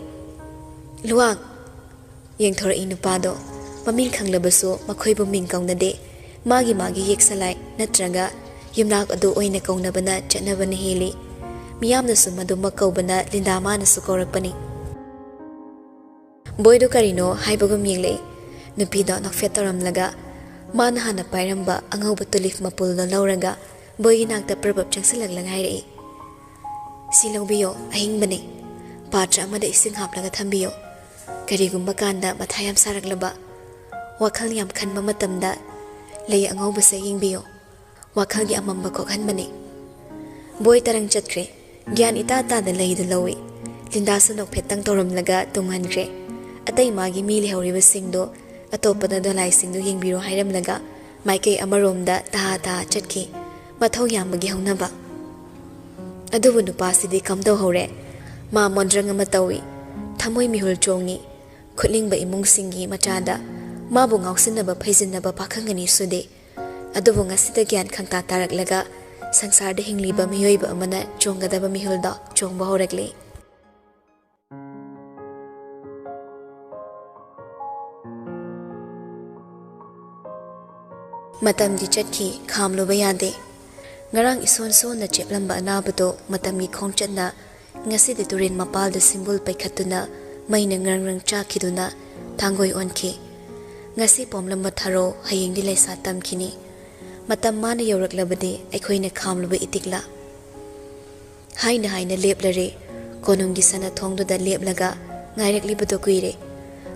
"ꯂꯨꯋꯥꯡ!" ꯌꯦꯡꯊꯣꯔꯛꯏ ꯅꯨꯄꯥꯗꯣ꯫ ꯃꯃꯤꯡ ꯈꯪꯂꯕꯁꯨ ꯃꯈꯣꯏꯕꯨ ꯃꯤꯡ ꯀꯧꯅꯗꯦ꯫ ꯃꯥꯒꯤ ꯃꯥꯒꯤ ꯌꯦꯛꯁꯂꯥꯏ ꯅꯠꯇ꯭ꯔꯒ ꯌꯨꯝꯅꯥꯛ ꯑꯗꯨ ꯑꯣꯏꯅ ꯀꯧꯅꯕꯅ ꯆꯠꯅꯕꯅ ꯍꯦꯜꯂꯤ꯫ ꯃꯤꯌꯥꯝꯅꯁꯨ ꯃꯗꯨꯃꯛ ꯀꯧꯕꯅ ꯂꯤꯟꯗꯥ ꯃꯥꯅꯁꯨ ꯀꯧꯔꯛꯄꯅꯤ꯫ ꯕꯣꯏꯗꯨ ꯀꯔꯤꯅꯣ ꯍꯥꯏꯕꯒꯨꯝ ꯌꯦꯡꯂꯛꯏ꯫ ꯅꯨꯄꯤꯗꯣ ꯅꯣꯛꯐꯦꯠ ꯇꯧꯔꯝꯂꯒ ꯃꯥꯅ ꯍꯥꯟꯅ ꯄꯥꯏꯔꯝꯕ ꯑꯉꯧꯕ ꯇꯨꯂꯤꯞ ꯃꯄꯨꯜꯗꯣ ꯂꯧꯔꯒ ꯕꯣꯏꯒꯤ ꯅꯥꯛꯇ ꯄ꯭ꯔꯞ ꯄ꯭ꯔꯞ ꯆꯪꯁꯤꯜꯂꯛꯂꯒ ꯍꯥꯏꯔꯛꯏ, "ꯁꯤ ꯂꯧꯕꯤꯌꯣ, ꯑꯍꯤꯡꯕꯅꯤ꯫ ꯄꯥꯇ꯭ꯔ ꯑꯃꯗ ꯏꯁꯤꯡ ꯍꯥꯞꯂꯒ ꯊꯝꯕꯤꯌꯣ꯫ ꯀꯔꯤꯒꯨꯝꯕ ꯀꯥꯟꯗ ꯃꯊꯥ ꯌꯥꯝ ꯁꯥꯔꯛꯂꯕ, ꯋꯥꯈꯜ ꯌꯥꯝ ꯈꯟꯕ ꯃꯇꯝꯗ ꯂꯩ ꯑꯉꯧꯕꯁꯦ ꯌꯦꯡꯕꯤꯌꯣ꯫ ꯋꯥꯈꯜꯒꯤ ꯑꯃꯝꯕ ꯀꯣꯛꯍꯟꯕꯅꯤ꯫" ꯕꯣꯏ ꯇꯔꯪ ꯆꯠꯈ꯭ꯔꯦ꯫ ꯒ꯭ꯌꯥꯟ ꯏꯇꯥ ꯇꯥꯗ ꯂꯩꯗꯨ ꯂꯧꯏ꯫ ꯂꯤꯟꯗꯥꯁꯨ ꯅꯣꯛꯐꯦꯠꯇꯪ ꯇꯧꯔꯝꯂꯒ ꯇꯨꯡꯍꯟꯈ꯭ꯔꯦ꯫ ꯑꯇꯩ ꯃꯥꯒꯤ ꯃꯤ ꯂꯩꯍꯧꯔꯤꯕꯁꯤꯡꯗꯨ ꯑꯇꯣꯞꯄꯗ ꯗꯣꯂꯥꯏꯁꯤꯡꯗꯨ ꯌꯦꯡꯕꯤꯔꯣ ꯍꯥꯏꯔꯝꯂꯒ ꯃꯥꯏꯀꯩ ꯑꯃꯔꯣꯝꯗ ꯇꯍꯥ ꯇꯍꯥ ꯆꯠꯈꯤ꯫ ꯃꯊꯧ ꯌꯥꯝꯕꯒꯤ ꯍꯧꯅꯕ꯫ ꯑꯗꯨꯕꯨ ꯅꯨꯄꯥꯁꯤꯗꯤ ꯀꯝꯗꯧꯍꯧꯔꯦ? ꯃꯥ ꯃꯣꯟꯗ꯭ꯔꯪ ꯑꯃ ꯇꯧꯏ꯫ ꯊꯃꯣꯏ ꯃꯤꯍꯨꯜ ꯆꯣꯡꯉꯤ꯫ ꯈꯨꯠꯂꯤꯡꯕ ꯏꯃꯨꯡꯁꯤꯡꯒꯤ ꯃꯆꯥꯗ ꯃꯥꯕꯨ ꯉꯥꯎꯁꯤꯟꯅꯕ ꯐꯩꯖꯤꯟꯅꯕ ꯄꯥꯈꯪ ꯑꯅꯤ ꯁꯨꯗꯦ꯫ ꯑꯗꯨꯕꯨ ꯉꯁꯤꯗ ꯒ꯭ꯌꯥꯟ ꯈꯪꯇꯥ ꯇꯥꯔꯛꯂꯒ ꯁꯪꯁꯥꯔꯗ ꯍꯤꯡꯂꯤꯕ ꯃꯤꯑꯣꯏꯕ ꯑꯃꯅ ꯆꯣꯡꯒꯗꯕ ꯃꯤꯍꯨꯜꯗꯣ ꯆꯣꯡꯕ ꯍꯧꯔꯛꯂꯤ꯫ ꯃꯇꯝꯗꯤ ꯆꯠꯈꯤ, ꯈꯥꯝꯂꯨꯕ ꯌꯥꯗꯦ꯫ ꯉꯔꯥꯡ ꯏꯁꯣꯟ ꯁꯣꯟꯅ ꯆꯦꯞꯂꯝꯕ ꯑꯅꯥꯕꯗꯣ ꯃꯇꯝꯒꯤ ꯈꯣꯡꯆꯠꯅ ꯉꯁꯤꯗꯤ ꯇꯨꯔꯦꯟ ꯃꯄꯥꯜꯗ ꯁꯤꯝꯕꯨꯜ ꯄꯩꯈꯠꯇꯨꯅ ꯃꯩꯅ ꯉ꯭ꯔꯪ ꯉ꯭ꯔꯪ ꯆꯥꯛꯈꯤꯗꯨꯅ ꯊꯥꯡꯒꯣꯏ ꯑꯣꯟꯈꯤ꯫ ꯉꯁꯤ ꯄꯣꯝꯂꯝꯕ ꯊꯔꯣ ꯍꯌꯦꯡꯗꯤ ꯂꯩꯁꯥ ꯇꯝꯈꯤꯅꯤ꯫ ꯃꯇꯝ ꯃꯥꯅ ꯌꯧꯔꯛꯂꯕꯗꯤ ꯑꯩꯈꯣꯏꯅ ꯈꯥꯝꯂꯨꯕ ꯏꯇꯤꯛꯂꯥ? ꯍꯥꯏꯅ ꯍꯥꯏꯅ ꯂꯦꯞꯂꯔꯦ꯫ ꯀꯣꯅꯨꯡꯒꯤ ꯁꯅꯥꯊꯣꯡꯗꯨꯗ ꯂꯦꯞꯂꯒ ꯉꯥꯏꯔꯛꯂꯤꯕꯗꯣ ꯀꯨꯏꯔꯦ꯫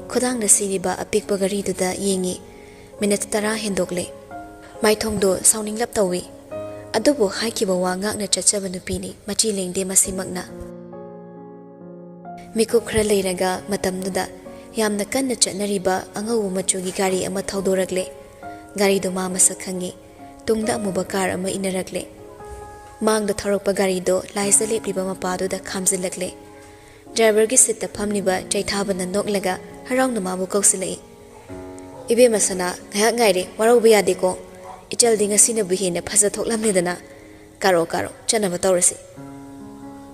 ꯈꯨꯗꯥꯡꯅ ꯁꯤꯔꯤꯕ ꯑꯄꯤꯛꯄ ꯒꯥꯔꯤꯗꯨꯗ ꯌꯦꯡꯉꯤ꯫ ꯃꯤꯅꯠ ꯇꯔꯥ ꯍꯦꯟꯗꯣꯛꯂꯦ꯫ ꯃꯥꯏꯊꯣꯡꯗꯣ ꯁꯥꯎꯅꯤꯡꯂꯞ ꯇꯧꯏ꯫ ꯑꯗꯨꯕꯨ ꯍꯥꯏꯈꯤꯕ ꯋꯥ ꯉꯥꯛꯅ ꯆꯠꯆꯕ ꯅꯨꯄꯤꯅꯤ, ꯃꯆꯤ ꯂꯦꯡꯗꯦ ꯃꯁꯤꯃꯛꯅ꯫ ꯃꯤꯀꯨꯞ ꯈꯔ ꯂꯩꯔꯒ ꯃꯇꯝꯗꯨꯗ ꯌꯥꯝꯅ ꯀꯟꯅ ꯆꯠꯅꯔꯤꯕ ꯑꯉꯧꯕ ꯃꯆꯨꯒꯤ ꯒꯥꯔꯤ ꯑꯃ ꯊꯧꯗꯣꯔꯛꯂꯦ꯫ ꯒꯥꯔꯤꯗꯣ ꯃꯥ ꯃꯁꯛ ꯈꯪꯉꯤ꯫ ꯇꯨꯡꯗ ꯑꯃꯨꯕ ꯀꯥꯔ ꯑꯃ ꯏꯟꯅꯔꯛꯂꯦ꯫ ꯃꯥꯡꯗ ꯊꯧꯔꯛꯄ ꯒꯥꯔꯤꯗꯣ ꯂꯥꯏꯖ ꯂꯦꯞꯂꯤꯕ ꯃꯄꯥꯗꯨꯗ ꯈꯥꯝꯖꯤꯜꯂꯛꯂꯦ꯫ ꯗ꯭ꯔꯥꯏꯚꯔꯒꯤ ꯁꯤꯠꯇ ꯐꯝꯂꯤꯕ ꯆꯩꯊꯥꯕꯅ ꯅꯣꯛꯂꯒ ꯍꯔꯥꯎꯅ ꯃꯥꯕꯨ ꯀꯧꯁꯤꯜꯂꯛꯏ꯫ "ꯏꯕꯦꯝꯃ ꯁꯅꯥ, ꯉꯥꯏꯍꯥꯛ ꯉꯥꯏꯔꯦ, ꯋꯥꯔꯧꯕ ꯌꯥꯗꯦꯀꯣ꯫ ꯏꯆꯜꯗꯤ ꯉꯁꯤꯅꯕꯨ ꯍꯦꯟꯅ ꯐꯖ ꯊꯣꯛꯂꯝꯂꯦꯗꯅ꯫ ꯀꯥꯔꯣ, ꯀꯥꯔꯣ, ꯆꯠꯅꯕ ꯇꯧꯔꯁꯤ꯫"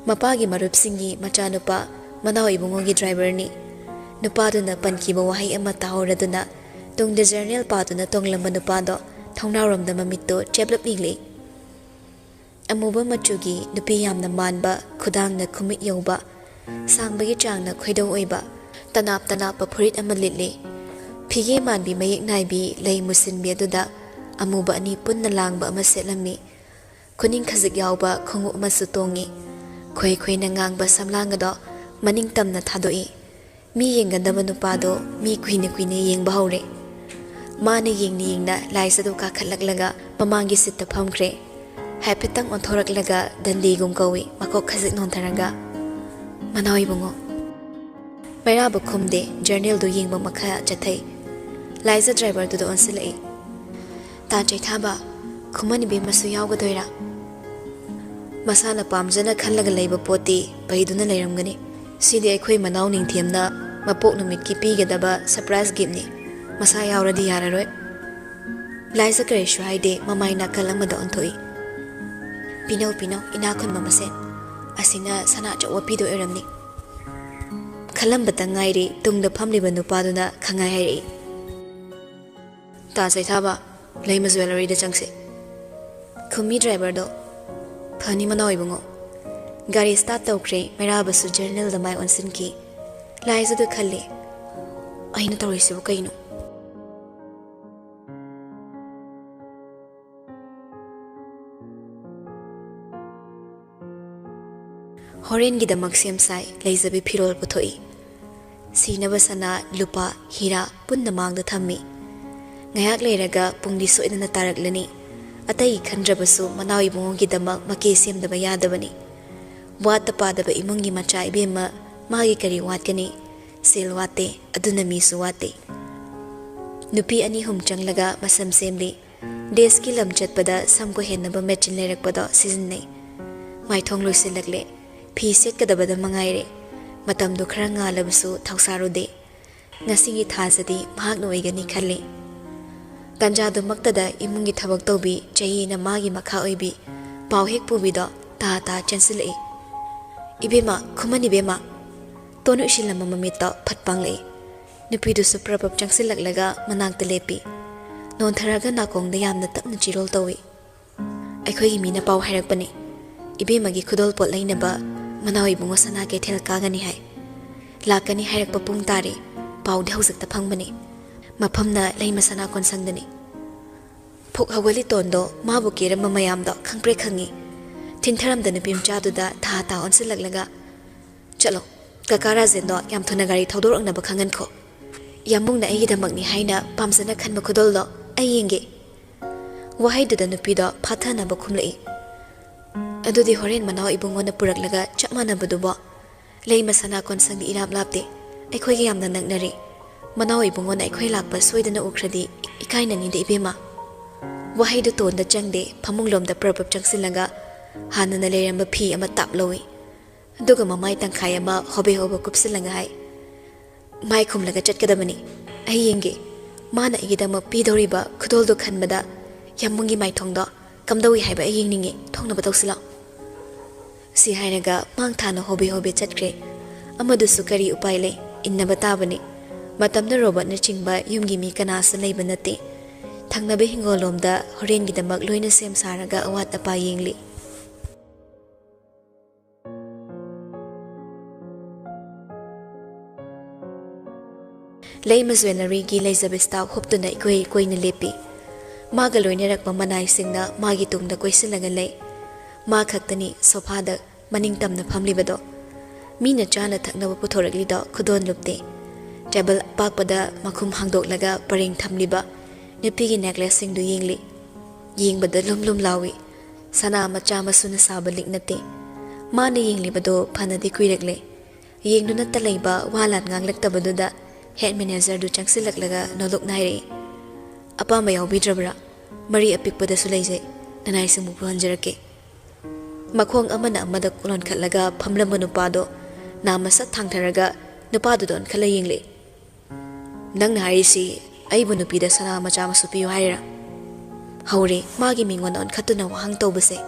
ꯃꯄꯥꯒꯤ ꯃꯔꯨꯞꯁꯤꯡꯒꯤ ꯃꯆꯥꯅꯨꯄꯥ, ꯃꯅꯥꯎ ꯏꯕꯨꯡꯉꯣꯒꯤ ꯗ꯭ꯔꯥꯏꯚꯔꯅꯤ꯫ ꯅꯨꯄꯥꯗꯨꯅ ꯄꯟꯈꯤꯕ ꯋꯥꯍꯩ ꯑꯃ ꯇꯥꯍꯧꯔꯗꯨꯅ ꯇꯨꯡꯗ ꯖꯔꯅꯦꯜ ꯄꯥꯗꯨꯅ ꯇꯣꯡꯂꯝꯕ ꯅꯨꯄꯥꯗꯣ ꯊꯣꯡꯅꯥꯎꯔꯣꯝꯗ ꯃꯃꯤꯠꯇꯣ ꯆꯦꯞꯂꯞ ꯌꯦꯡꯂꯛꯏ꯫ ꯑꯃꯨꯕ ꯃꯆꯨꯒꯤ ꯅꯨꯄꯤ ꯌꯥꯝꯅ ꯃꯥꯟꯕ, ꯈꯨꯗꯥꯡꯅ ꯈꯨꯃꯤꯠ ꯌꯧꯕ, ꯁꯥꯡꯕꯒꯤ ꯆꯥꯡꯅ ꯈꯣꯏꯗꯧ ꯑꯣꯏꯕ, ꯇꯅꯥꯞ ꯇꯅꯥꯞꯄ ꯐꯨꯔꯤꯠ ꯑꯃ ꯂꯤꯠꯂꯤ꯫ ꯐꯤꯒꯦ ꯃꯥꯟꯕꯤ ꯃꯌꯦꯛ ꯅꯥꯏꯕꯤ ꯂꯩ ꯃꯨꯁꯤꯟꯕꯤ ꯑꯗꯨꯗ ꯑꯃꯨꯕ ꯑꯅꯤ ꯄꯨꯟꯅ ꯂꯥꯡꯕ ꯑꯃ ꯁꯦꯠꯂꯝꯃꯤ꯫ ꯈꯨꯅꯤꯡ ꯈꯖꯤꯛ ꯌꯥꯎꯕ ꯈꯣꯡꯎꯞ ꯑꯃꯁꯨ ꯇꯣꯡꯉꯤ꯫ ꯈꯣꯏ ꯈꯣꯏꯅ ꯉꯥꯡꯕ ꯁꯝꯂꯥꯡ ꯑꯗꯣ ꯃꯅꯤꯡ ꯇꯝꯅ ꯊꯥꯗꯣꯛꯏ꯫ ꯃꯤ ꯌꯦꯡꯒꯗꯕ ꯅꯨꯄꯥꯗꯣ ꯃꯤ ꯀꯨꯏꯅ ꯀꯨꯏꯅ ꯌꯦꯡꯕ ꯍꯧꯔꯦ꯫ ꯃꯥꯅ ꯌꯦꯡꯅ ꯌꯦꯡꯅ ꯂꯥꯏꯁ ꯑꯗꯨ ꯀꯥꯈꯠꯂꯛꯂꯒ ꯃꯃꯥꯡꯒꯤ ꯁꯤꯠꯇ ꯐꯝꯈ꯭ꯔꯦ꯫ ꯍꯥꯏꯐꯦꯠꯇꯪ ꯑꯣꯟꯊꯣꯔꯛꯂꯒ ꯗꯟꯗꯤꯒꯨꯝ ꯀꯧꯏ, ꯃꯀꯣꯛ ꯈꯖꯤꯛ ꯅꯣꯟꯊꯔꯒ, "ꯃꯅꯥꯎ ꯏꯕꯨꯡꯉꯣ?" ꯃꯩꯔꯥꯕ ꯈꯨꯝꯗꯦ, ꯖꯔꯅꯦꯜꯗꯨ ꯌꯦꯡꯕ ꯃꯈꯥ ꯆꯠꯊꯩ꯫ ꯂꯥꯏꯖ ꯗ꯭ꯔꯥꯏꯚꯔꯗꯨꯗ ꯑꯣꯟꯁꯤꯜꯂꯛꯏ꯫ "ꯇꯥ ꯆꯩꯊꯥꯕ, ꯈꯨꯃꯟ ꯏꯕꯦꯝꯃꯁꯨ ꯌꯥꯎꯒꯗꯣꯏꯔꯥ?" "ꯃꯁꯥꯅ ꯄꯥꯝꯖꯅ ꯈꯜꯂꯒ ꯂꯩꯕ ꯄꯣꯠꯇꯤ ꯄꯩꯗꯨꯅ ꯂꯩꯔꯝꯒꯅꯤ꯫ ꯁꯤꯗꯤ ꯑꯩꯈꯣꯏ ꯃꯅꯥꯎ ꯅꯤꯡꯊꯦꯝꯅ ꯃꯄꯣꯛ ꯅꯨꯃꯤꯠꯀꯤ ꯄꯤꯒꯗꯕ ꯁꯔꯄ꯭ꯔꯥꯏꯖ ꯒꯤꯐꯅꯤ꯫ ꯃꯁꯥ ꯌꯥꯎꯔꯗꯤ ꯌꯥꯔꯔꯣꯏ꯫" ꯂꯥꯏꯖ ꯀꯔꯤꯁꯨ ꯍꯥꯏꯗꯦ, ꯃꯃꯥꯏ ꯅꯥꯀꯜ ꯑꯃꯗ ꯑꯣꯟꯊꯣꯛꯏ꯫ "ꯄꯤꯅꯧ, ꯄꯤꯅꯧ, ꯏꯅꯥꯛ ꯈꯨꯟꯕ ꯃꯁꯦꯟ꯫ ꯑꯁꯤꯅ ꯁꯅꯥ ꯑꯆꯧꯕ ꯄꯤꯗꯣꯏ ꯑꯣꯏꯔꯝꯅꯤ꯫" ꯈꯜꯂꯝꯕꯇ ꯉꯥꯏꯔꯤ, ꯇꯨꯡꯗ ꯐꯝꯂꯤꯕ ꯅꯨꯄꯥꯗꯨꯅ ꯈꯪꯍꯥꯏ ꯍꯥꯏꯔꯛꯏ꯫ "ꯇꯥ ꯆꯩꯊꯥꯕ, ꯂꯩꯃ ꯖꯨꯋꯦꯂꯔꯤꯗ ꯆꯪꯁꯤ꯫" ꯈꯨꯝꯃꯤ ꯗ꯭ꯔꯥꯏꯚꯔꯗꯣ꯫ "ꯐꯅꯤ ꯃꯅꯥꯎ ꯏꯕꯨꯡꯉꯣ꯫" ꯒꯥꯔꯤ ꯁ꯭ꯇꯥꯔꯠ ꯇꯧꯈ꯭ꯔꯦ꯫ ꯃꯩꯔꯥꯕꯁꯨ ꯖꯔꯅꯦꯜꯗ ꯃꯥꯏ ꯑꯣꯟꯁꯤꯟꯈꯤ꯫ ꯂꯥꯏꯖꯗ ꯈꯜꯂꯤ, "ꯑꯩꯅ ꯇꯧꯔꯤꯁꯤꯕꯨ ꯀꯩꯅꯣ?" ꯍꯣꯔꯦꯟꯒꯤꯗꯃꯛ ꯁꯦꯝ ꯁꯥꯏ꯫ ꯂꯩꯖꯕꯤ ꯐꯤꯔꯣꯜ ꯄꯨꯊꯣꯛꯏ꯫ ꯁꯤꯅꯕ ꯁꯅꯥ, ꯂꯨꯄꯥ, ꯍꯤꯔꯥ ꯄꯨꯟꯅ ꯃꯥꯡꯗ ꯊꯝꯃꯤ꯫ ꯉꯥꯏꯍꯥꯛ ꯂꯩꯔꯒ ꯄꯨꯡꯗꯤ ꯁꯣꯏꯗꯅ ꯇꯥꯔꯛꯂꯅꯤ꯫ ꯑꯇꯩ ꯈꯟꯗ꯭ꯔꯕꯁꯨ ꯃꯅꯥꯎ ꯏꯕꯨꯡꯉꯣꯒꯤꯗꯃꯛ ꯃꯀꯦ ꯁꯦꯝꯗꯕ ꯌꯥꯗꯕꯅꯤ꯫ ꯋꯥꯠꯇ ꯄꯥꯗꯕ ꯏꯃꯨꯡꯒꯤ ꯃꯆꯥ ꯏꯕꯦꯝꯃ, ꯃꯥꯒꯤ ꯀꯔꯤ ꯋꯥꯠꯀꯅꯤ? ꯁꯦꯜ ꯋꯥꯠꯇꯦ, ꯑꯗꯨꯅ ꯃꯤꯁꯨ ꯋꯥꯠꯇꯦ꯫ ꯅꯨꯄꯤ ꯑꯅꯤ ꯑꯍꯨꯝ ꯆꯪꯂꯒ ꯃꯁꯝ ꯁꯦꯝꯂꯤ꯫ ꯗꯦꯁꯀꯤ ꯂꯝ ꯆꯠꯄꯗ ꯁꯝ ꯀꯣꯏꯍꯟꯅꯕ ꯃꯦꯆꯤꯟ ꯂꯩꯔꯛꯄꯗꯣ ꯁꯤꯖꯤꯟꯅꯩ꯫ ꯃꯥꯏꯊꯣꯡ ꯂꯣꯏꯁꯤꯜꯂꯛꯂꯦ꯫ ꯐꯤ ꯁꯦꯠꯀꯗꯕꯗ ꯃꯉꯥꯏꯔꯦ꯫ ꯃꯇꯝꯗꯨ ꯈꯔ ꯉꯥꯜꯂꯕꯁꯨ ꯊꯧꯁꯥꯔꯨꯗꯦ꯫ ꯉꯁꯤꯒꯤ ꯊꯥꯁꯤꯗꯤ ꯃꯍꯥꯛꯅ ꯑꯣꯏꯒꯅꯤ ꯈꯜꯂꯤ꯫ ꯇꯟꯖꯥꯗꯨꯃꯛꯇꯗ ꯏꯃꯨꯡꯒꯤ ꯊꯕꯛ ꯇꯧꯕꯤ ꯆꯍꯤꯅ ꯃꯥꯒꯤ ꯃꯈꯥ ꯑꯣꯏꯕꯤ ꯄꯥꯎ ꯍꯦꯛ ꯄꯨꯕꯤꯗꯣ ꯇꯥ ꯇꯥ ꯆꯦꯟꯁꯤꯜꯂꯛꯏ꯫ "ꯏꯕꯦꯝꯃ, ꯈꯨꯃꯟ ꯏꯕꯦꯝꯃ!" ꯇꯣꯟ ꯎꯏꯁꯤꯜꯂꯝꯕ ꯃꯃꯤꯠꯇꯣ ꯐꯠ ꯄꯥꯡꯂꯛꯏ꯫ ꯅꯨꯄꯤꯗꯨꯁꯨ ꯄ꯭ꯔꯞ ꯄ꯭ꯔꯞ ꯆꯪꯁꯤꯜꯂꯛꯂꯒ ꯃꯅꯥꯛꯇ ꯂꯦꯞꯄꯤ꯫ ꯅꯣꯟꯊꯔꯒ ꯅꯥꯀꯣꯡꯗ ꯌꯥꯝꯅ ꯇꯞꯅ ꯆꯤꯔꯣꯜ ꯇꯧꯏ꯫ "ꯑꯩꯈꯣꯏꯒꯤ ꯃꯤꯅ ꯄꯥꯎ ꯍꯥꯏꯔꯛꯄꯅꯤ, ꯏꯕꯦꯝꯃꯒꯤ ꯈꯨꯗꯣꯜ ꯄꯣꯠ ꯂꯩꯅꯕ ꯃꯅꯥꯎ ꯏꯕꯨꯡꯉꯣ ꯁꯅꯥ ꯀꯩꯊꯦꯜ ꯀꯥꯒꯅꯤ ꯍꯥꯏ꯫ ꯂꯥꯛꯀꯅꯤ ꯍꯥꯏꯔꯛꯄ ꯄꯨꯡ ꯇꯥꯔꯦ꯫ ꯄꯥꯎꯗꯤ ꯍꯧꯖꯤꯛꯇ ꯐꯪꯕꯅꯤ꯫ ꯃꯐꯝꯅ ꯂꯩꯃ ꯁꯅꯥ ꯀꯣꯟꯁꯪꯗꯅꯤ꯫" ꯐꯨꯛ ꯍꯧꯒꯠꯂꯤ ꯇꯣꯟꯗꯣ꯫ ꯃꯥꯕꯨ ꯀꯦꯔꯝꯕ ꯃꯌꯥꯝꯗꯣ ꯈꯪꯄ꯭ꯔꯦꯛ ꯈꯪꯉꯤ꯫ ꯊꯤꯟꯊꯔꯝꯗ ꯅꯨꯄꯤ ꯃꯆꯥꯗꯨꯗ ꯊꯥ ꯊꯥ ꯑꯣꯟꯁꯤꯜꯂꯛꯂꯒ, "ꯆꯠꯂꯣ, ꯀꯀꯥ ꯔꯥꯖꯦꯟꯗꯣ ꯌꯥꯝ ꯊꯨꯅ ꯒꯥꯔꯤ ꯊꯧꯗꯣꯔꯛꯅꯕ ꯈꯪꯍꯟꯈꯣ꯫ ꯌꯥꯝꯕꯨꯡꯅ ꯑꯩꯒꯤꯗꯃꯛꯅꯤ ꯍꯥꯏꯅ ꯄꯥꯝꯖꯅ ꯈꯟꯕ ꯈꯨꯗꯣꯜꯗꯣ ꯑꯩ ꯌꯦꯡꯒꯦ꯫" ꯋꯥꯍꯩꯗꯨꯗ ꯅꯨꯄꯤꯗꯣ ꯐꯥꯊꯅꯕ ꯈꯨꯝꯂꯛꯏ꯫ "ꯑꯗꯨꯗꯤ ꯍꯣꯔꯦꯟ ꯃꯅꯥꯎ ꯏꯕꯨꯡꯉꯣꯅ ꯄꯨꯔꯛꯂꯒ ꯆꯞ ꯃꯥꯟꯅꯕꯗꯨꯕꯣ ꯂꯩꯃ ꯁꯅꯥ ꯀꯣꯟꯁꯪꯗꯤ ꯏꯔꯥꯞ ꯂꯥꯞꯇꯦ꯫ ꯑꯩꯈꯣꯏꯒ ꯌꯥꯝꯅ ꯅꯛꯅꯔꯦ꯫ ꯃꯅꯥꯎ ꯏꯕꯨꯡꯉꯣꯅ ꯑꯩꯈꯣꯏ ꯂꯥꯛꯄ ꯁꯣꯏꯗꯅ ꯎꯈ꯭ꯔꯗꯤ ꯏꯀꯥꯏꯅꯅꯤꯗ ꯏꯕꯦꯝꯃ꯫" ꯋꯥꯍꯩꯗꯨ ꯇꯣꯟꯗ ꯆꯪꯗꯦ꯫ ꯐꯃꯨꯡꯂꯣꯝꯗ ꯄ꯭ꯔꯞ ꯄ꯭ꯔꯞ ꯆꯪꯁꯤꯜꯂꯒ ꯍꯥꯟꯅꯅ ꯂꯩꯔꯝꯕ ꯐꯤ ꯑꯃ ꯇꯥꯞ ꯂꯧꯏ꯫ ꯑꯗꯨꯒ ꯃꯃꯥꯏ ꯇꯪꯈꯥꯏ ꯑꯃ ꯍꯣꯕꯦ ꯍꯣꯕꯦ ꯀꯨꯞꯁꯤꯜꯂꯒ ꯍꯥꯏ, "ꯃꯥꯏ ꯈꯨꯝꯂꯒ ꯆꯠꯀꯗꯕꯅꯤ꯫ ꯑꯩ ꯌꯦꯡꯒꯦ꯫ ꯃꯥꯅ ꯑꯩꯒꯤꯗꯃꯛ ꯄꯤꯗꯧꯔꯤꯕ ꯈꯨꯗꯣꯜꯗꯨ ꯈꯟꯕꯗ ꯌꯥꯝꯕꯨꯡꯒꯤ ꯃꯥꯏꯊꯣꯡꯗꯣ ꯀꯝꯗꯧꯏ ꯍꯥꯏꯕ ꯑꯩ ꯌꯦꯡꯅꯤꯡꯉꯤ꯫ ꯊꯣꯛꯅꯕ ꯇꯧꯁꯤꯜꯂꯣ꯫" ꯁꯤ ꯍꯥꯏꯔꯒ ꯃꯥꯡ ꯊꯥꯅ ꯍꯣꯕꯦ ꯍꯣꯕꯦ ꯆꯠꯈ꯭ꯔꯦ꯫ ꯑꯃꯗꯨꯁꯨ ꯀꯔꯤ ꯎꯄꯥꯏ ꯂꯩ? ꯏꯟꯅꯕ ꯇꯥꯕꯅꯤ꯫ ꯃꯇꯝꯗ ꯔꯣꯕꯔꯠꯅꯆꯤꯡꯕ ꯌꯨꯝꯒꯤ ꯃꯤ ꯀꯅꯥꯁꯨ ꯂꯩꯕ ꯅꯠꯇꯦ꯫ ꯊꯪꯅꯕ ꯍꯤꯡꯒꯣꯜꯂꯣꯝꯗ ꯍꯣꯔꯦꯟꯒꯤꯗꯃꯛ ꯂꯣꯏꯅ ꯁꯦꯝ ꯁꯥꯔꯒ ꯑꯋꯥꯠ ꯑꯄꯥ ꯌꯦꯡꯂꯤ꯫ ꯂꯩꯃ ꯖ꯭ꯋꯦꯂꯔꯤꯒꯤ ꯂꯩꯖꯕ ꯁ꯭ꯇꯥꯐ ꯍꯨꯞꯇꯨꯅ ꯏꯀꯣꯏ ꯀꯣꯏꯅ ꯂꯦꯞꯄꯤ꯫ ꯃꯥꯒ ꯂꯣꯏꯅꯔꯛꯄ ꯃꯅꯥꯏꯁꯤꯡꯅ ꯃꯥꯒꯤ ꯇꯨꯡꯗ ꯀꯣꯏꯁꯤꯜꯂꯒ ꯂꯩ꯫ ꯃꯥ ꯈꯛꯇꯅꯤ ꯁꯣꯐꯥꯗ ꯃꯅꯤꯡ ꯇꯝꯅ ꯐꯝꯂꯤꯕꯗꯣ꯫ ꯃꯤꯅ ꯆꯥꯅ ꯊꯛꯅꯕ ꯄꯨꯊꯣꯔꯛꯂꯤꯗꯣ ꯈꯨꯗꯣꯟ ꯂꯨꯞꯇꯦ꯫ ꯇꯦꯕꯜ ꯑꯄꯥꯛꯄꯗ ꯃꯈꯨꯝ ꯍꯥꯡꯗꯣꯛꯂꯒ ꯄꯔꯦꯡ ꯊꯝꯂꯤꯕ ꯅꯨꯄꯤꯒꯤ ꯅꯦꯛꯂꯦꯁꯁꯤꯡꯗꯨ ꯌꯦꯡꯂꯤ꯫ ꯌꯦꯡꯕꯗ ꯂꯨꯝ ꯂꯨꯝ ꯂꯥꯎꯏ꯫ ꯁꯅꯥ ꯃꯆꯥ ꯃꯁꯨꯅ ꯁꯥꯕ ꯂꯤꯛ ꯅꯠꯇꯦ꯫ ꯃꯥꯅ ꯌꯦꯡꯂꯤꯕꯗꯨ ꯐꯅꯗꯤ ꯀꯨꯏꯔꯛꯂꯦ꯫ ꯌꯦꯡꯗꯨꯅꯇ ꯂꯩꯕ ꯋꯥ ꯂꯥꯟ ꯉꯥꯡꯂꯛꯇꯕꯗꯨꯗ ꯍꯦꯗ ꯃꯦꯅꯦꯖꯔꯗꯨ ꯆꯪꯁꯤꯜꯂꯛꯂꯒ ꯅꯣꯂꯨꯛ ꯅꯥꯏꯔꯛꯏ꯫ "ꯑꯄꯥꯝꯕ ꯌꯥꯎꯕꯤꯗ꯭ꯔꯕ꯭ꯔꯥ? ꯃꯔꯤ ꯑꯄꯤꯛꯄꯗꯁꯨ ꯂꯩꯖꯩ꯫ ꯅꯅꯥꯏꯁꯤꯡꯕꯨ ꯄꯨꯍꯟꯖꯔꯛꯀꯦ꯫" ꯃꯈꯣꯡ ꯑꯃꯅ ꯑꯃꯗ ꯂꯣꯟꯈꯠꯂꯒ ꯐꯝꯂꯝꯕ ꯅꯨꯄꯥꯗꯣ ꯅꯥ ꯃꯁꯠ ꯊꯥꯡꯊꯔꯒ ꯅꯨꯄꯥꯗꯨꯗ ꯑꯣꯟꯈꯠꯂ ꯌꯦꯡꯂꯛꯏ꯫ "ꯅꯪꯅ ꯍꯥꯏꯔꯤꯁꯤ ꯑꯩꯕꯨ ꯅꯨꯄꯤꯗ ꯁꯅꯥ ꯃꯆꯥ ꯃꯁꯨ ꯄꯤꯌꯨ ꯍꯥꯏꯔꯤꯔꯥ?" ꯍꯧꯔꯦ ꯃꯥꯒꯤ ꯃꯤꯉꯣꯟꯗ ꯑꯣꯟꯈꯠꯇꯨꯅ ꯋꯥꯍꯪ ꯇꯧꯕꯁꯦ꯫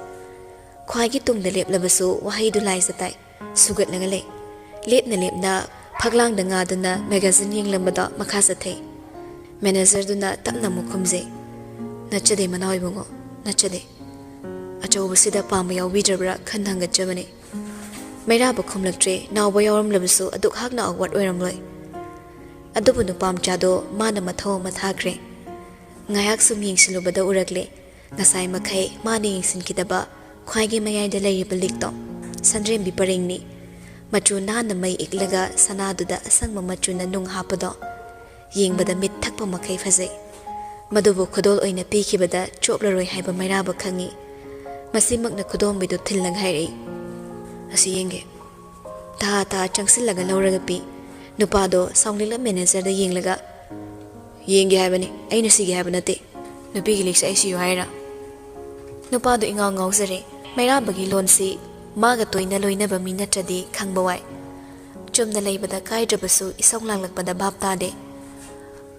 ꯈ꯭ꯋꯥꯏꯒꯤ ꯇꯨꯡꯗ ꯂꯦꯞꯂꯕꯁꯨ ꯋꯥꯍꯩꯗꯨ ꯂꯥꯏꯖ ꯇꯥꯏ꯫ ꯁꯨꯒꯠꯂꯒ ꯂꯩ꯫ ꯂꯦꯞꯅ ꯂꯦꯞꯅ ꯐꯛꯂꯥꯡꯗ ꯉꯥꯗꯨꯅ ꯃꯦꯒꯥꯖꯤꯟ ꯌꯦꯡꯂꯝꯕꯗꯣ ꯃꯈꯥ ꯆꯠꯊꯩ꯫ ꯃꯦꯅꯦꯖꯔꯗꯨꯅ ꯇꯞꯅ ꯑꯃꯨꯛ ꯈꯨꯝꯖꯩ, "ꯅꯠꯆꯗꯦ ꯃꯅꯥꯎ ꯏꯕꯨꯡꯉꯣ, ꯅꯠꯆꯗꯦ꯫ ꯑꯆꯧꯕꯁꯤꯗ ꯄꯥꯝꯕ ꯌꯥꯎꯕꯤꯗ꯭ꯔꯕ꯭ꯔꯥ ꯈꯟꯅ ꯍꯪꯒꯠꯆꯕꯅꯤ꯫" ꯃꯩꯔꯥꯕ ꯈꯨꯝꯂꯛꯇ꯭ꯔꯦ꯫ ꯅꯥꯎꯕ ꯌꯥꯎꯔꯝꯂꯕꯁꯨ ꯑꯗꯨꯛ ꯍꯥꯛꯅ awkward ꯑꯣꯏꯔꯝꯂꯣꯏ꯫ ꯑꯗꯨꯕꯨ ꯅꯨꯄꯥ ꯃꯆꯥꯗꯣ ꯃꯥꯅ ꯃꯊꯧ ꯑꯃ ꯊꯥꯈ꯭ꯔꯦ꯫ ꯉꯥꯏꯍꯥꯛ ꯁꯨꯝ ꯌꯦꯡꯁꯤꯜꯂꯨꯕꯗ ꯎꯔꯛꯂꯦ, ꯉꯁꯥꯏ ꯃꯈꯩ ꯃꯥꯅ ꯌꯦꯡꯁꯤꯟꯈꯤꯗꯕ ꯈ꯭ꯋꯥꯏꯒꯤ ꯃꯌꯥꯏꯗ ꯂꯩꯔꯤꯕ ꯂꯤꯛꯇꯣ꯫ ꯁꯟꯗ꯭ꯔꯦꯝꯕꯤ ꯄꯔꯦꯡꯅꯤ꯫ ꯃꯆꯨ ꯅꯥꯟꯅ ꯃꯩ ꯏꯛꯂꯒ ꯁꯅꯥꯗꯨꯗ ꯑꯁꯪꯕ ꯃꯆꯨꯅ ꯅꯨꯡ ꯍꯥꯞꯄꯗꯣ꯫ ꯌꯦꯡꯕꯗ ꯃꯤꯠ ꯊꯛꯄ ꯃꯈꯩ ꯐꯖꯩ꯫ ꯃꯗꯨꯕꯨ ꯈꯨꯗꯣꯜ ꯑꯣꯏꯅ ꯄꯤꯈꯤꯕꯗ ꯆꯣꯞꯂꯔꯣꯏ ꯍꯥꯏꯕ ꯃꯩꯔꯥꯕ ꯈꯪꯏ꯫ ꯃꯁꯤꯃꯛꯅ ꯈꯨꯗꯣꯝꯕꯤꯗꯨ ꯊꯤꯜꯂꯒ ꯍꯥꯏꯔꯛꯏ, "ꯑꯁꯤ ꯌꯦꯡꯒꯦ꯫" ꯊꯥ ꯊꯥ ꯆꯪꯁꯤꯜꯂꯒ ꯂꯧꯔꯒ ꯄꯤ꯫ ꯅꯨꯄꯥꯗꯣ ꯁꯥꯎꯅꯤꯡꯂ ꯃꯦꯅꯦꯖꯔꯗ ꯌꯦꯡꯂꯒ, "ꯌꯦꯡꯒꯦ ꯍꯥꯏꯕꯅꯤ, ꯑꯩꯅ ꯁꯤꯒꯦ ꯍꯥꯏꯕ ꯅꯠꯇꯦ꯫ ꯅꯨꯄꯤꯒꯤ ꯂꯤꯛꯁꯦ ꯑꯩ ꯁꯤꯌꯨ ꯍꯥꯏꯔꯥ?" ꯅꯨꯄꯥꯗꯣ ꯏꯉꯥꯎ ꯉꯥꯎꯖꯔꯦ꯫ ꯃꯩꯔꯥꯕꯒꯤ ꯂꯣꯟꯁꯤ ꯃꯥꯒ ꯇꯣꯏꯅ ꯂꯣꯏꯅꯕ ꯃꯤ ꯅꯠꯇ꯭ꯔꯗꯤ ꯈꯪꯕ ꯋꯥꯏ꯫ ꯆꯨꯝꯅ ꯂꯩꯕꯗ ꯀꯥꯏꯗ꯭ꯔꯕꯁꯨ ꯏꯁꯧ ꯂꯥꯡꯂꯛꯄꯗ ꯚꯥꯞ ꯇꯥꯗꯦ꯫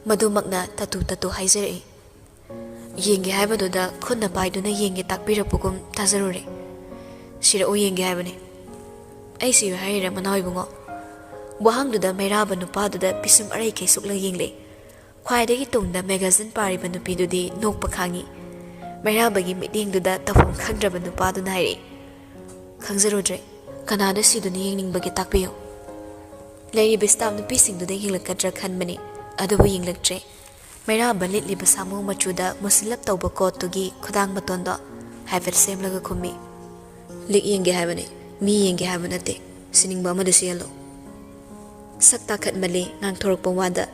ꯃꯗꯨꯃꯛꯅ ꯇꯥꯇꯨ ꯇꯥꯇꯨ ꯍꯥꯏꯖꯔꯛꯏ꯫ ꯌꯦꯡꯒꯦ ꯍꯥꯏꯕꯗꯨꯗ ꯈꯨꯠꯅ ꯄꯥꯏꯗꯨꯅ ꯌꯦꯡꯒꯦ ꯇꯥꯛꯄꯤꯔꯛꯄꯒꯨꯝ ꯇꯥꯖꯔꯨꯔꯦ꯫ "ꯁꯤꯔꯛꯎ ꯌꯦꯡꯒꯦ ꯍꯥꯏꯕꯅꯤ꯫" "ꯑꯩ ꯁꯤꯌꯨ ꯍꯥꯏꯔꯤꯔꯥ ꯃꯅꯥꯎ ꯏꯕꯨꯡꯉꯣ?" ꯋꯥꯍꯪꯗꯨꯗ ꯃꯩꯔꯥꯕ ꯅꯨꯄꯥꯗꯨꯗ ꯄꯤꯁꯨꯝ ꯑꯔꯩꯈꯩ ꯁꯨꯛꯂ ꯌꯦꯡꯂꯦ꯫ ꯈ꯭ꯋꯥꯏꯗꯒꯤ ꯇꯨꯡꯗ ꯃꯦꯒꯥꯖꯤꯟ ꯄꯥꯔꯤꯕ ꯅꯨꯄꯤꯗꯨꯗꯤ ꯅꯣꯛꯄ ꯈꯥꯡꯉꯤ꯫ ꯃꯩꯔꯥꯕꯒꯤ ꯃꯤꯠꯌꯦꯡꯗꯨꯗ ꯇꯧꯐꯝ ꯈꯪꯗ꯭ꯔꯕ ꯅꯨꯄꯥꯗꯨꯅ ꯍꯥꯏꯔꯛꯏ, "ꯈꯪꯖꯔꯨꯗ꯭ꯔꯦ꯫ ꯀꯅꯥꯗ ꯁꯤꯗꯨꯅ ꯌꯦꯡꯅꯤꯡꯕꯒꯦ, ꯇꯥꯛꯄꯤꯌꯨ"꯫ ꯂꯩꯔꯤꯕ ꯁ꯭ꯇꯥꯐ ꯅꯨꯄꯤꯁꯤꯡꯗꯨꯗ ꯌꯦꯡꯂꯛꯀꯗ꯭ꯔꯥ ꯈꯟꯕꯅꯤ, ꯑꯗꯨꯕꯨ ꯌꯦꯡꯂꯛꯇ꯭ꯔꯦ꯫ ꯃꯩꯔꯥꯕ ꯂꯤꯠꯂꯤꯕ ꯁꯥꯃꯨ ꯃꯆꯨꯗ ꯃꯨꯁꯤꯜꯂꯞ ꯇꯧꯕ ꯀꯣꯠꯇꯨꯒꯤ ꯈꯨꯗꯥꯡ ꯃꯇꯣꯟꯗꯣ ꯍꯥꯏꯐꯦꯠ ꯁꯦꯝꯂꯒ ꯈꯨꯝꯃꯤ, "ꯂꯤꯛ ꯌꯦꯡꯒꯦ ꯍꯥꯏꯕꯅꯤ, ꯃꯤ ꯌꯦꯡꯒꯦ ꯍꯥꯏꯕ ꯅꯠꯇꯦ꯫ ꯁꯤꯅꯤꯡꯕ ꯑꯃꯗ ꯁꯤꯍꯜꯂꯣ"꯫ ꯁꯛ ꯇꯥꯈꯠꯃꯜꯂꯤ ꯉꯥꯡꯊꯣꯔꯛꯄ ꯋꯥꯗ꯫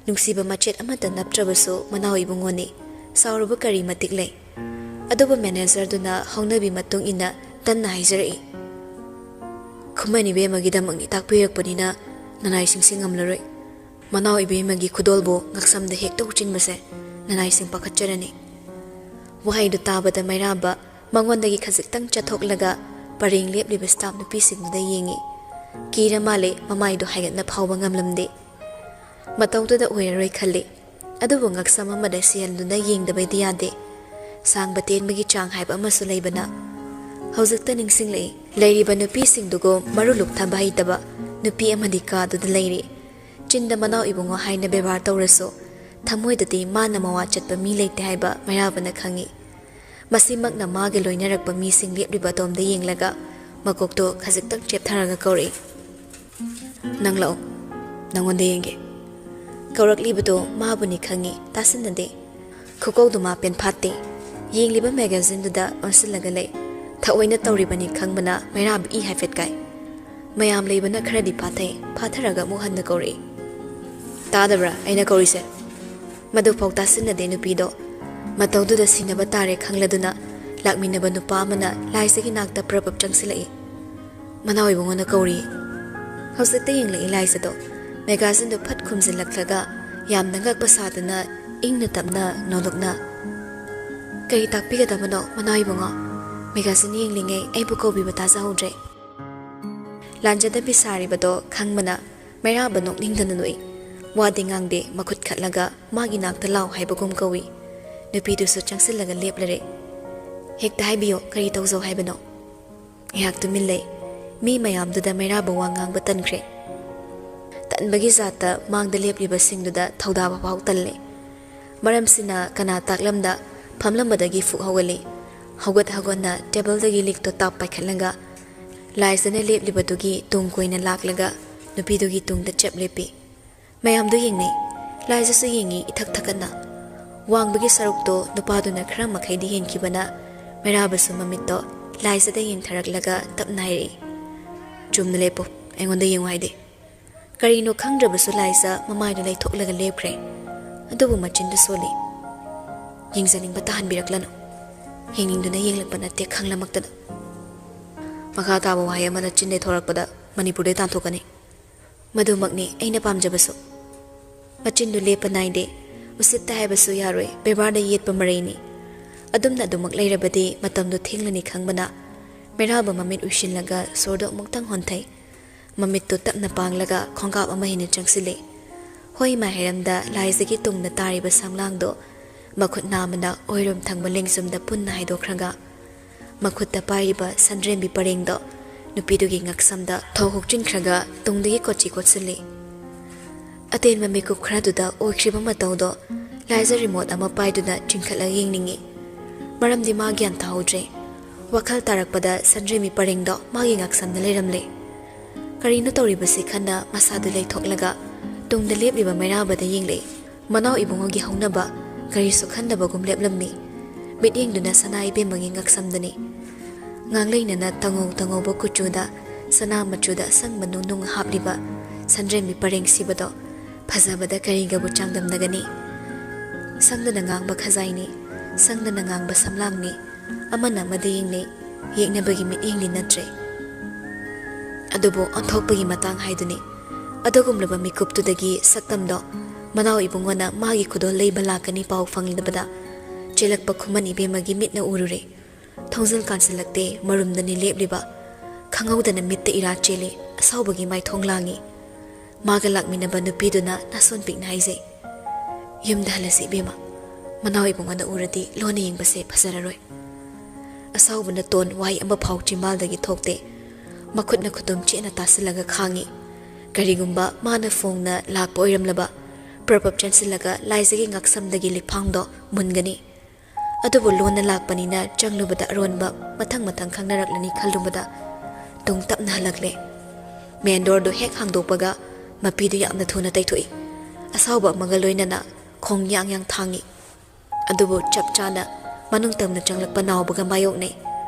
ꯅꯨꯡꯁꯤꯕ ꯃꯆꯦꯠ ꯑꯃꯠꯇ ꯅꯞꯇ꯭ꯔꯕꯁꯨ ꯃꯅꯥꯎ ꯏꯕꯨꯡꯉꯣꯅꯤ꯫ ꯁꯥꯎꯔꯨꯕ ꯀꯔꯤ ꯃꯇꯤꯛ ꯂꯩ? ꯑꯗꯨꯕꯨ ꯃꯦꯅꯦꯖꯔꯗꯨꯅ ꯍꯧꯅꯕꯤ ꯃꯇꯨꯡ ꯏꯟꯅ ꯇꯟꯅ ꯍꯥꯏꯖꯔꯛꯏ, "ꯈꯨꯃꯟ ꯏꯕꯦꯝꯃꯒꯤꯗꯃꯛꯅꯤ ꯇꯥꯛꯄꯤꯔꯛꯄꯅꯤꯅ ꯅꯅꯥꯏꯁꯤꯡꯁꯤ ꯉꯝꯂꯔꯣꯏ꯫ ꯃꯅꯥꯎ ꯏꯕꯦꯝꯃꯒꯤ ꯈꯨꯗꯣꯜꯕꯨ ꯉꯛꯁꯝꯗ ꯍꯦꯛꯇ ꯎꯆꯤꯟꯕꯁꯦ ꯅꯅꯥꯏꯁꯤꯡ ꯄꯥꯈꯠꯆꯔꯅꯤ"꯫ ꯋꯥꯍꯩꯗꯨ ꯇꯥꯕꯗ ꯃꯩꯔꯥꯕ ꯃꯉꯣꯟꯗꯒꯤ ꯈꯖꯤꯛꯇꯪ ꯆꯠꯊꯣꯛꯂꯒ ꯄꯔꯦꯡ ꯂꯦꯞꯂꯤꯕ ꯁ꯭ꯇꯥꯐ ꯅꯨꯄꯤꯁꯤꯡꯗꯨꯗ ꯌꯦꯡꯉꯤ꯫ ꯀꯤꯔ ꯃꯥꯜꯂꯦ, ꯃꯃꯥꯏꯗꯨ ꯍꯥꯏꯒꯠꯅ ꯐꯥꯎꯕ ꯉꯝꯂꯝꯗꯦ꯫ ꯃꯇꯧꯗꯨꯗ ꯑꯣꯏꯔꯔꯣꯏ ꯈꯜꯂꯤ꯫ ꯑꯗꯨꯕꯨ ꯉꯛꯁꯝ ꯑꯃꯗ ꯁꯤꯍꯟꯗꯨꯅ ꯌꯦꯡꯗꯕꯩꯗꯤ ꯌꯥꯗꯦ꯫ ꯁꯥꯡꯕ ꯇꯦꯟꯕꯒꯤ ꯆꯥꯡ ꯍꯥꯏꯕ ꯑꯃꯁꯨ ꯂꯩꯕꯅ꯫ ꯍꯧꯖꯤꯛꯇ ꯅꯤꯡꯁꯤꯡꯂꯛꯏ, ꯂꯩꯔꯤꯕ ꯅꯨꯄꯤꯁꯤꯡꯗꯨꯒ ꯃꯔꯨ ꯂꯨꯞꯊꯕ ꯍꯩꯇꯕ ꯅꯨꯄꯤ ꯑꯃꯗꯤ ꯀꯥꯗꯨꯗ ꯂꯩꯔꯤ꯫ ꯆꯤꯟꯗ "ꯃꯅꯥꯎ ꯏꯕꯨꯡꯉꯣ" ꯍꯥꯏꯅ ꯕꯦꯕꯥꯔ ꯇꯧꯔꯁꯨ, ꯊꯃꯣꯏꯗꯗꯤ ꯃꯥꯅ ꯃꯋꯥ ꯆꯠꯄ ꯃꯤ ꯂꯩꯇꯦ ꯍꯥꯏꯕ ꯃꯩꯔꯥꯕꯅ ꯈꯪꯏ꯫ ꯃꯁꯤꯃꯛꯅ ꯃꯥꯒ ꯂꯣꯏꯅꯔꯛꯄ ꯃꯤꯁꯤꯡ ꯂꯦꯞꯂꯤꯕ ꯑꯗꯣꯝꯗ ꯌꯦꯡꯂꯒ ꯃꯀꯣꯛꯇꯣ ꯈꯖꯤꯛꯇꯪ ꯆꯦꯞꯊꯔꯒ ꯀꯧꯔꯛꯏ, "ꯅꯪ ꯂꯥꯛꯑꯣ, ꯅꯪꯉꯣꯟꯗ ꯌꯦꯡꯒꯦ"꯫ ꯀꯧꯔꯛꯂꯤꯕꯗꯣ ꯃꯥꯕꯨꯅꯤ ꯈꯪꯏ, ꯇꯥꯁꯤꯟꯅꯗꯦ꯫ ꯈꯨꯀꯧꯗꯨ ꯃꯥ ꯄꯦꯟꯐꯥꯠꯇꯦ꯫ ꯌꯦꯡꯂꯤꯕ ꯃꯦꯒꯥꯖꯤꯟꯗꯨꯗ ꯑꯣꯟꯁꯤꯜꯂꯒ ꯂꯩ꯫ ꯊꯑꯣꯏꯅ ꯇꯧꯔꯤꯕꯅꯤ ꯈꯪꯕꯅ ꯃꯩꯔꯥꯕ ꯏ ꯍꯥꯏꯐꯦꯠ ꯀꯥꯏ꯫ ꯃꯌꯥꯝ ꯂꯩꯕꯅ ꯈꯔꯗꯤ ꯐꯥꯊꯩ, ꯐꯥꯊꯔꯒ ꯑꯃꯨꯛ ꯍꯟꯅ ꯀꯧꯔꯛꯏ, "ꯇꯥꯗꯕ꯭ꯔꯥ ꯑꯩꯅ ꯀꯧꯔꯤꯁꯦ?" ꯃꯗꯨꯐꯥꯎ ꯇꯥꯁꯤꯟꯅꯗꯦ ꯅꯨꯄꯤꯗꯣ꯫ ꯃꯇꯧꯗꯨꯗ ꯁꯤꯟꯅꯕ ꯇꯥꯔꯦ ꯈꯪꯂꯗꯨꯅ ꯂꯥꯛꯃꯤꯟꯅꯕ ꯅꯨꯄꯥ ꯑꯃꯅ ꯂꯥꯏꯖꯒꯤ ꯅꯥꯛꯇ ꯄ꯭ꯔꯞ ꯄ꯭ꯔꯞ ꯆꯪꯁꯤꯜꯂꯛꯏ꯫ "ꯃꯅꯥꯎ ꯏꯕꯨꯡꯉꯣꯅ ꯀꯧꯔꯤ"꯫ ꯍꯧꯖꯤꯛꯇ ꯌꯦꯡꯂꯛꯏ ꯂꯥꯏꯖꯗꯣ꯫ ꯃꯦꯒꯥꯖꯤꯟꯗꯨ ꯐꯠ ꯈꯨꯝꯖꯤꯜꯂꯛꯂꯒ ꯌꯥꯝꯅ ꯉꯛꯄ ꯁꯥꯗꯨꯅ ꯏꯪꯅ ꯇꯞꯅ ꯅꯣꯂꯨꯛꯅ, "ꯀꯔꯤ ꯇꯥꯛꯄꯤꯒꯗꯕꯅꯣ ꯃꯅꯥꯎ ꯏꯕꯨꯡꯉꯣ? ꯃꯦꯒꯥꯖꯤꯟ ꯌꯦꯡꯂꯤꯉꯩ ꯑꯩꯕꯨ ꯀꯧꯕꯤꯕ ꯇꯥꯖꯍꯧꯗ꯭ꯔꯦ"꯫ ꯂꯥꯟꯖꯗꯕꯤ ꯁꯥꯔꯤꯕꯗꯣ ꯈꯪꯕꯅ ꯃꯩꯔꯥꯕ ꯅꯣꯛꯅꯤꯡꯗꯅ ꯅꯣꯛꯏ꯫ ꯋꯥꯗꯤ ꯉꯥꯡꯗꯦ, ꯃꯈꯨꯠ ꯈꯠꯂꯒ "ꯃꯥꯒꯤ ꯅꯥꯛꯇ ꯂꯥꯎ" ꯍꯥꯏꯕꯒꯨꯝ ꯀꯧꯏ꯫ ꯅꯨꯄꯤꯗꯨꯁꯨ ꯆꯪꯁꯤꯜꯂꯒ ꯂꯦꯞꯂꯔꯦ꯫ "ꯍꯦꯛꯇ ꯍꯥꯏꯕꯤꯌꯣ, ꯀꯔꯤ ꯇꯧꯖꯧ ꯍꯥꯏꯕꯅꯣ?" ꯉꯥꯏꯍꯥꯛ ꯇꯨꯃꯤꯟ ꯂꯩ꯫ ꯃꯤ ꯃꯌꯥꯝꯗꯨꯗ ꯃꯩꯔꯥꯕ ꯋꯥ ꯉꯥꯡꯕ ꯇꯟꯈ꯭ꯔꯦ꯫ ꯇꯟꯕꯒꯤ ꯖꯥꯠꯇ ꯃꯥꯡꯗ ꯂꯦꯞꯂꯤꯕꯁꯤꯡꯗꯨꯗ ꯊꯧꯗꯥꯕ ꯐꯥꯎ ꯇꯜꯂꯦ꯫ ꯃꯔꯝꯁꯤꯅ ꯀꯅꯥ ꯇꯥꯛꯂꯝꯗ ꯐꯝꯂꯝꯕꯗꯒꯤ ꯐꯨꯛ ꯍꯧꯒꯠꯂꯤ꯫ ꯍꯧꯒꯠ ꯍꯧꯒꯠꯅ ꯇꯦꯕꯜꯗꯒꯤ ꯂꯤꯛꯇꯣ ꯇꯥꯞ ꯄꯥꯏꯈꯠꯂꯒ ꯂꯥꯏꯖꯅ ꯂꯦꯞꯂꯤꯕꯗꯨꯒꯤ ꯇꯨꯡ ꯀꯣꯏꯅ ꯂꯥꯛꯂꯒ ꯅꯨꯄꯤꯗꯨꯒꯤ ꯇꯨꯡꯗ ꯆꯞ ꯂꯦꯞꯄꯤ꯫ ꯃꯌꯥꯝꯗꯨ ꯌꯦꯡꯅꯩ꯫ ꯂꯥꯏꯖꯁꯨ ꯌꯦꯡꯉꯤ ꯏꯊꯛ ꯊꯛꯀꯠꯅ꯫ ꯋꯥꯡꯕꯒꯤ ꯁꯔꯨꯛꯇꯣ ꯅꯨꯄꯥꯗꯨꯅ ꯈꯔ ꯃꯈꯩꯗꯤ ꯍꯦꯟꯈꯤꯕꯅ ꯃꯩꯔꯥꯕꯁꯨ ꯃꯃꯤꯠꯇꯣ ꯂꯥꯏꯖꯗ ꯌꯦꯡꯊꯔꯛꯂꯒ ꯇꯞꯅ ꯍꯥꯏꯔꯛꯏ, "ꯆꯨꯝꯅ ꯂꯦꯞꯄꯨ, ꯑꯩꯉꯣꯟꯗ ꯌꯦꯡꯉꯨ ꯍꯥꯏꯗꯦ꯫ ꯀꯔꯤꯅꯣ ꯈꯪꯗ꯭ꯔꯕꯁꯨ ꯂꯥꯏꯖ ꯃꯃꯥꯏꯗꯨ ꯂꯩꯊꯣꯛꯂꯒ ꯂꯦꯞꯈ꯭ꯔꯦ꯫ ꯑꯗꯨꯕꯨ ꯃꯆꯤꯟꯗꯨ ꯁꯣꯜꯂꯤ꯫ ꯌꯦꯡꯖꯅꯤꯡꯕ ꯇꯥꯍꯟꯕꯤꯔꯛꯂꯅꯨ꯫ ꯌꯦꯡꯅꯤꯡꯗꯨꯅ ꯌꯦꯡꯂꯛꯄ ꯅꯠꯇꯦ, ꯈꯪꯂꯃꯛꯇꯅ꯫ ꯃꯈꯥ ꯇꯥꯕ ꯋꯥꯍꯩ ꯑꯃꯅ ꯆꯤꯟꯗꯩ ꯊꯣꯔꯛꯄꯗ ꯃꯅꯤꯄꯨꯔꯗꯩ ꯇꯥꯟꯊꯣꯛꯀꯅꯤ꯫ ꯃꯗꯨꯃꯛꯅꯤ ꯑꯩꯅ ꯄꯥꯝꯖꯕꯁꯨ꯫" ꯃꯆꯤꯟꯗꯨ ꯂꯦꯞꯄ ꯅꯥꯏꯗꯦ꯫ ꯎꯁꯤꯠꯇ ꯍꯥꯏꯕꯁꯨ ꯌꯥꯔꯣꯏ, ꯕꯦꯕꯥꯔꯗ ꯌꯦꯠꯄ ꯃꯔꯩꯅꯤ꯫ ꯑꯗꯨꯝꯅ ꯑꯗꯨꯃꯛ ꯂꯩꯔꯕꯗꯤ ꯃꯇꯝꯗꯨ ꯊꯦꯡꯂꯅꯤ ꯈꯪꯕꯅ ꯃꯩꯔꯥꯕ ꯃꯃꯤꯠ ꯎꯏꯁꯤꯜꯂꯒ ꯁꯣꯔꯗꯨ ꯑꯃꯨꯛꯇꯪ ꯍꯣꯟꯊꯩ꯫ ꯃꯃꯤꯠꯇꯨ ꯇꯞꯅ ꯄꯥꯡꯂꯒ ꯈꯣꯡꯀꯥꯞ ꯑꯃ ꯍꯦꯟꯅ ꯆꯪꯁꯤꯜꯂꯤ꯫ ꯍꯣꯏ ꯃꯥꯏ ꯍꯥꯏꯔꯝꯗ ꯂꯥꯏꯖꯒꯤ ꯇꯨꯡꯗ ꯇꯥꯔꯤꯕ ꯁꯝꯂꯥꯡꯗꯣ ꯃꯈꯨꯠ ꯅꯥꯝꯃꯅ ꯑꯣꯏꯔꯣꯝ ꯊꯪꯕ ꯂꯦꯡꯖꯨꯝꯗ ꯄꯨꯟꯅ ꯍꯥꯏꯗꯣꯛꯈ꯭ꯔꯒ ꯃꯈꯨꯠꯇ ꯄꯥꯏꯔꯤꯕ ꯁꯟꯗ꯭ꯔꯦꯝꯕꯤ ꯄꯔꯦꯡꯗꯣ ꯅꯨꯄꯤꯗꯨꯒꯤ ꯉꯛꯁꯝꯗ ꯊꯣꯛ ꯍꯨꯛꯆꯤꯟꯈ꯭ꯔꯒ ꯇꯨꯡꯗꯒꯤ ꯀꯣꯠꯆꯤ ꯀꯣꯠꯁꯤꯜꯂꯤ꯫ ꯑꯇꯦꯟꯕ ꯃꯤꯀꯨꯞ ꯈꯔꯗꯨꯗ ꯑꯣꯏꯈ꯭ꯔꯤꯕ ꯃꯇꯧꯗꯣ ꯂꯥꯏꯖ ꯔꯤꯃꯣꯠ ꯑꯃ ꯄꯥꯏꯗꯨꯅ ꯆꯤꯡꯈꯠꯂꯒ ꯌꯦꯡꯅꯤꯡꯏ꯫ ꯃꯔꯝꯗꯤ ꯃꯥ ꯒ꯭ꯌꯥꯟ ꯇꯥꯍꯧꯗ꯭ꯔꯦ꯫ ꯋꯥꯈꯜ ꯇꯥꯔꯛꯄꯗ ꯁꯟꯗ꯭ꯔꯦꯝꯕꯤ ꯄꯔꯦꯡꯗꯣ ꯃꯥꯒꯤ ꯉꯛꯁꯝꯗ ꯂꯩꯔꯝꯂꯦ꯫ ꯀꯔꯤꯅꯣ ꯇꯧꯔꯤꯕꯁꯤ ꯈꯟꯅ ꯃꯁꯥꯗꯨ ꯂꯩꯊꯣꯛꯂꯒ ꯇꯨꯡꯗ ꯂꯦꯞꯂꯤꯕ ꯃꯩꯔꯥꯕꯗ ꯌꯦꯡꯂꯛꯏ꯫ ꯃꯅꯥꯎ ꯏꯕꯨꯡꯉꯣꯒꯤ ꯍꯧꯅꯕ ꯀꯔꯤꯁꯨ ꯈꯟꯗꯕꯒꯨꯝ ꯂꯦꯞꯂꯝꯃꯤ꯫ ꯃꯤꯠꯌꯦꯡꯗꯨꯅ ꯁꯅꯥ ꯏꯕꯦꯝꯃꯒꯤ ꯉꯛꯁꯝꯗꯅꯤ꯫ ꯉꯥꯡꯂꯩꯅꯅ ꯇꯉꯧ ꯇꯉꯧꯕ ꯀꯨꯆꯨꯗ ꯁꯅꯥ ꯃꯆꯨꯗ ꯑꯁꯪꯕ ꯅꯨꯡꯅꯨꯡ ꯍꯥꯞꯂꯤꯕ ꯁꯟꯗ꯭ꯔꯦꯝꯕꯤ ꯄꯔꯦꯡ ꯁꯤꯕꯗꯣ ꯐꯖꯕꯗ ꯀꯔꯤꯒꯕꯨ ꯆꯥꯡꯗꯝꯅꯒꯅꯤ? ꯁꯪꯗꯅ ꯉꯥꯡꯕ ꯈꯖꯥꯏꯅꯤ, ꯁꯪꯗꯅ ꯉꯥꯡꯕ ꯁꯝꯂꯥꯡꯅꯤ, ꯑꯃꯅ ꯑꯃꯗ ꯌꯦꯡꯅꯩ, ꯌꯦꯛꯅꯕꯒꯤ ꯃꯤꯠꯌꯦꯡꯗꯤ ꯅꯠꯇ꯭ꯔꯦ꯫ ꯑꯗꯨꯕꯨ ꯑꯣꯟꯊꯣꯛꯄꯒꯤ ꯃꯇꯥꯡ ꯍꯥꯏꯗꯨꯅꯤ꯫ ꯑꯗꯨꯒꯨꯝꯂꯕ ꯃꯤꯀꯨꯞꯇꯨꯗꯒꯤ ꯁꯛꯇꯝꯗꯣ ꯃꯅꯥꯎ ꯏꯕꯨꯡꯉꯣꯅ ꯃꯥꯒꯤ ꯈꯨꯗꯣꯜ ꯂꯩꯕ ꯂꯥꯛꯀꯅꯤ ꯄꯥꯎ ꯐꯪꯂꯕꯗ ꯆꯦꯜꯂꯛꯄ ꯈꯨꯃꯟ ꯏꯕꯦꯝꯃꯒꯤ ꯃꯤꯠꯅ ꯎꯔꯨꯔꯦ꯫ ꯊꯣꯡꯖꯤꯜ ꯀꯥꯟꯁꯤꯜꯂꯛꯇꯦ, ꯃꯔꯨꯝꯗꯅꯤ ꯂꯦꯞꯂꯤꯕ꯫ ꯈꯪꯍꯧꯗꯅ ꯃꯤꯠꯇ ꯏꯔꯥ ꯆꯦꯜꯂꯤ, ꯑꯁꯥꯎꯕꯒꯤ ꯃꯥꯏꯊꯣꯡ ꯂꯥꯡꯉꯤ꯫ ꯃꯥꯒ ꯂꯥꯛꯃꯤꯟꯅꯕ ꯅꯨꯄꯤꯗꯨꯅ ꯅꯥꯁꯣꯟ ꯄꯤꯛꯅ ꯍꯥꯏꯖꯩ, "ꯌꯨꯝꯗ ꯍꯜꯂꯁꯤ ꯏꯕꯦꯝꯃ, ꯃꯅꯥꯎ ꯏꯕꯨꯡꯉꯣꯅ ꯎꯔꯗꯤ ꯂꯣꯟꯅ ꯌꯦꯡꯕꯁꯦ ꯐꯖꯔꯔꯣꯏ꯫" ꯑꯁꯥꯎꯕꯅ ꯇꯣꯟ ꯋꯥꯍꯩ ꯑꯃꯐꯥꯎ ꯆꯤꯝꯕꯥꯜꯗꯒꯤ ꯊꯣꯛꯇꯦ꯫ ꯃꯈꯨꯠꯅ ꯈꯨꯇꯨꯝ ꯆꯦꯠꯅ ꯇꯥꯁꯤꯜꯂꯒ ꯈꯥꯡꯉꯤ꯫ ꯀꯔꯤꯒꯨꯝꯕ ꯃꯥꯅ ꯐꯣꯡꯅ ꯂꯥꯛꯄ ꯑꯣꯏꯔꯝꯂꯕ, ꯄ꯭ꯔꯞ ꯄ꯭ꯔꯞ ꯆꯦꯟꯁꯤꯜꯂꯒ ꯂꯥꯏꯖꯒꯤ ꯉꯛꯁꯝꯗꯒꯤ ꯂꯤꯛꯐꯥꯡꯗꯣ ꯃꯨꯟꯒꯅꯤ꯫ ꯑꯗꯨꯕꯨ ꯂꯣꯟꯅ ꯂꯥꯛꯄꯅꯤꯅ ꯆꯪꯂꯨꯕꯗ ꯑꯔꯣꯟꯕ ꯃꯊꯪ ꯃꯊꯪ ꯈꯪꯅꯔꯛꯂꯅꯤ ꯈꯜꯂꯨꯕꯗ ꯇꯨꯡ ꯇꯞꯅ ꯍꯜꯂꯛꯂꯦ꯫ ꯃꯦꯟ ꯗꯣꯔꯗꯨ ꯍꯦꯛ ꯍꯥꯡꯗꯣꯛꯄꯒ ꯃꯄꯤꯗꯨ ꯌꯥꯝꯅ ꯊꯨꯅ ꯇꯩꯊꯣꯛꯏ꯫ ꯑꯁꯥꯎꯕ ꯑꯃꯒ ꯂꯣꯏꯅꯅ ꯈꯣꯡ ꯌꯥꯡ ꯌꯥꯡ ꯊꯥꯡꯏ꯫ ꯑꯗꯨꯕꯨ ꯆꯞ ꯆꯥꯅ ꯃꯅꯨꯡ ꯇꯝꯅ ꯆꯪꯂꯛꯄ ꯅꯥꯎꯕꯒ ꯃꯥꯌꯣꯛꯅꯩ꯫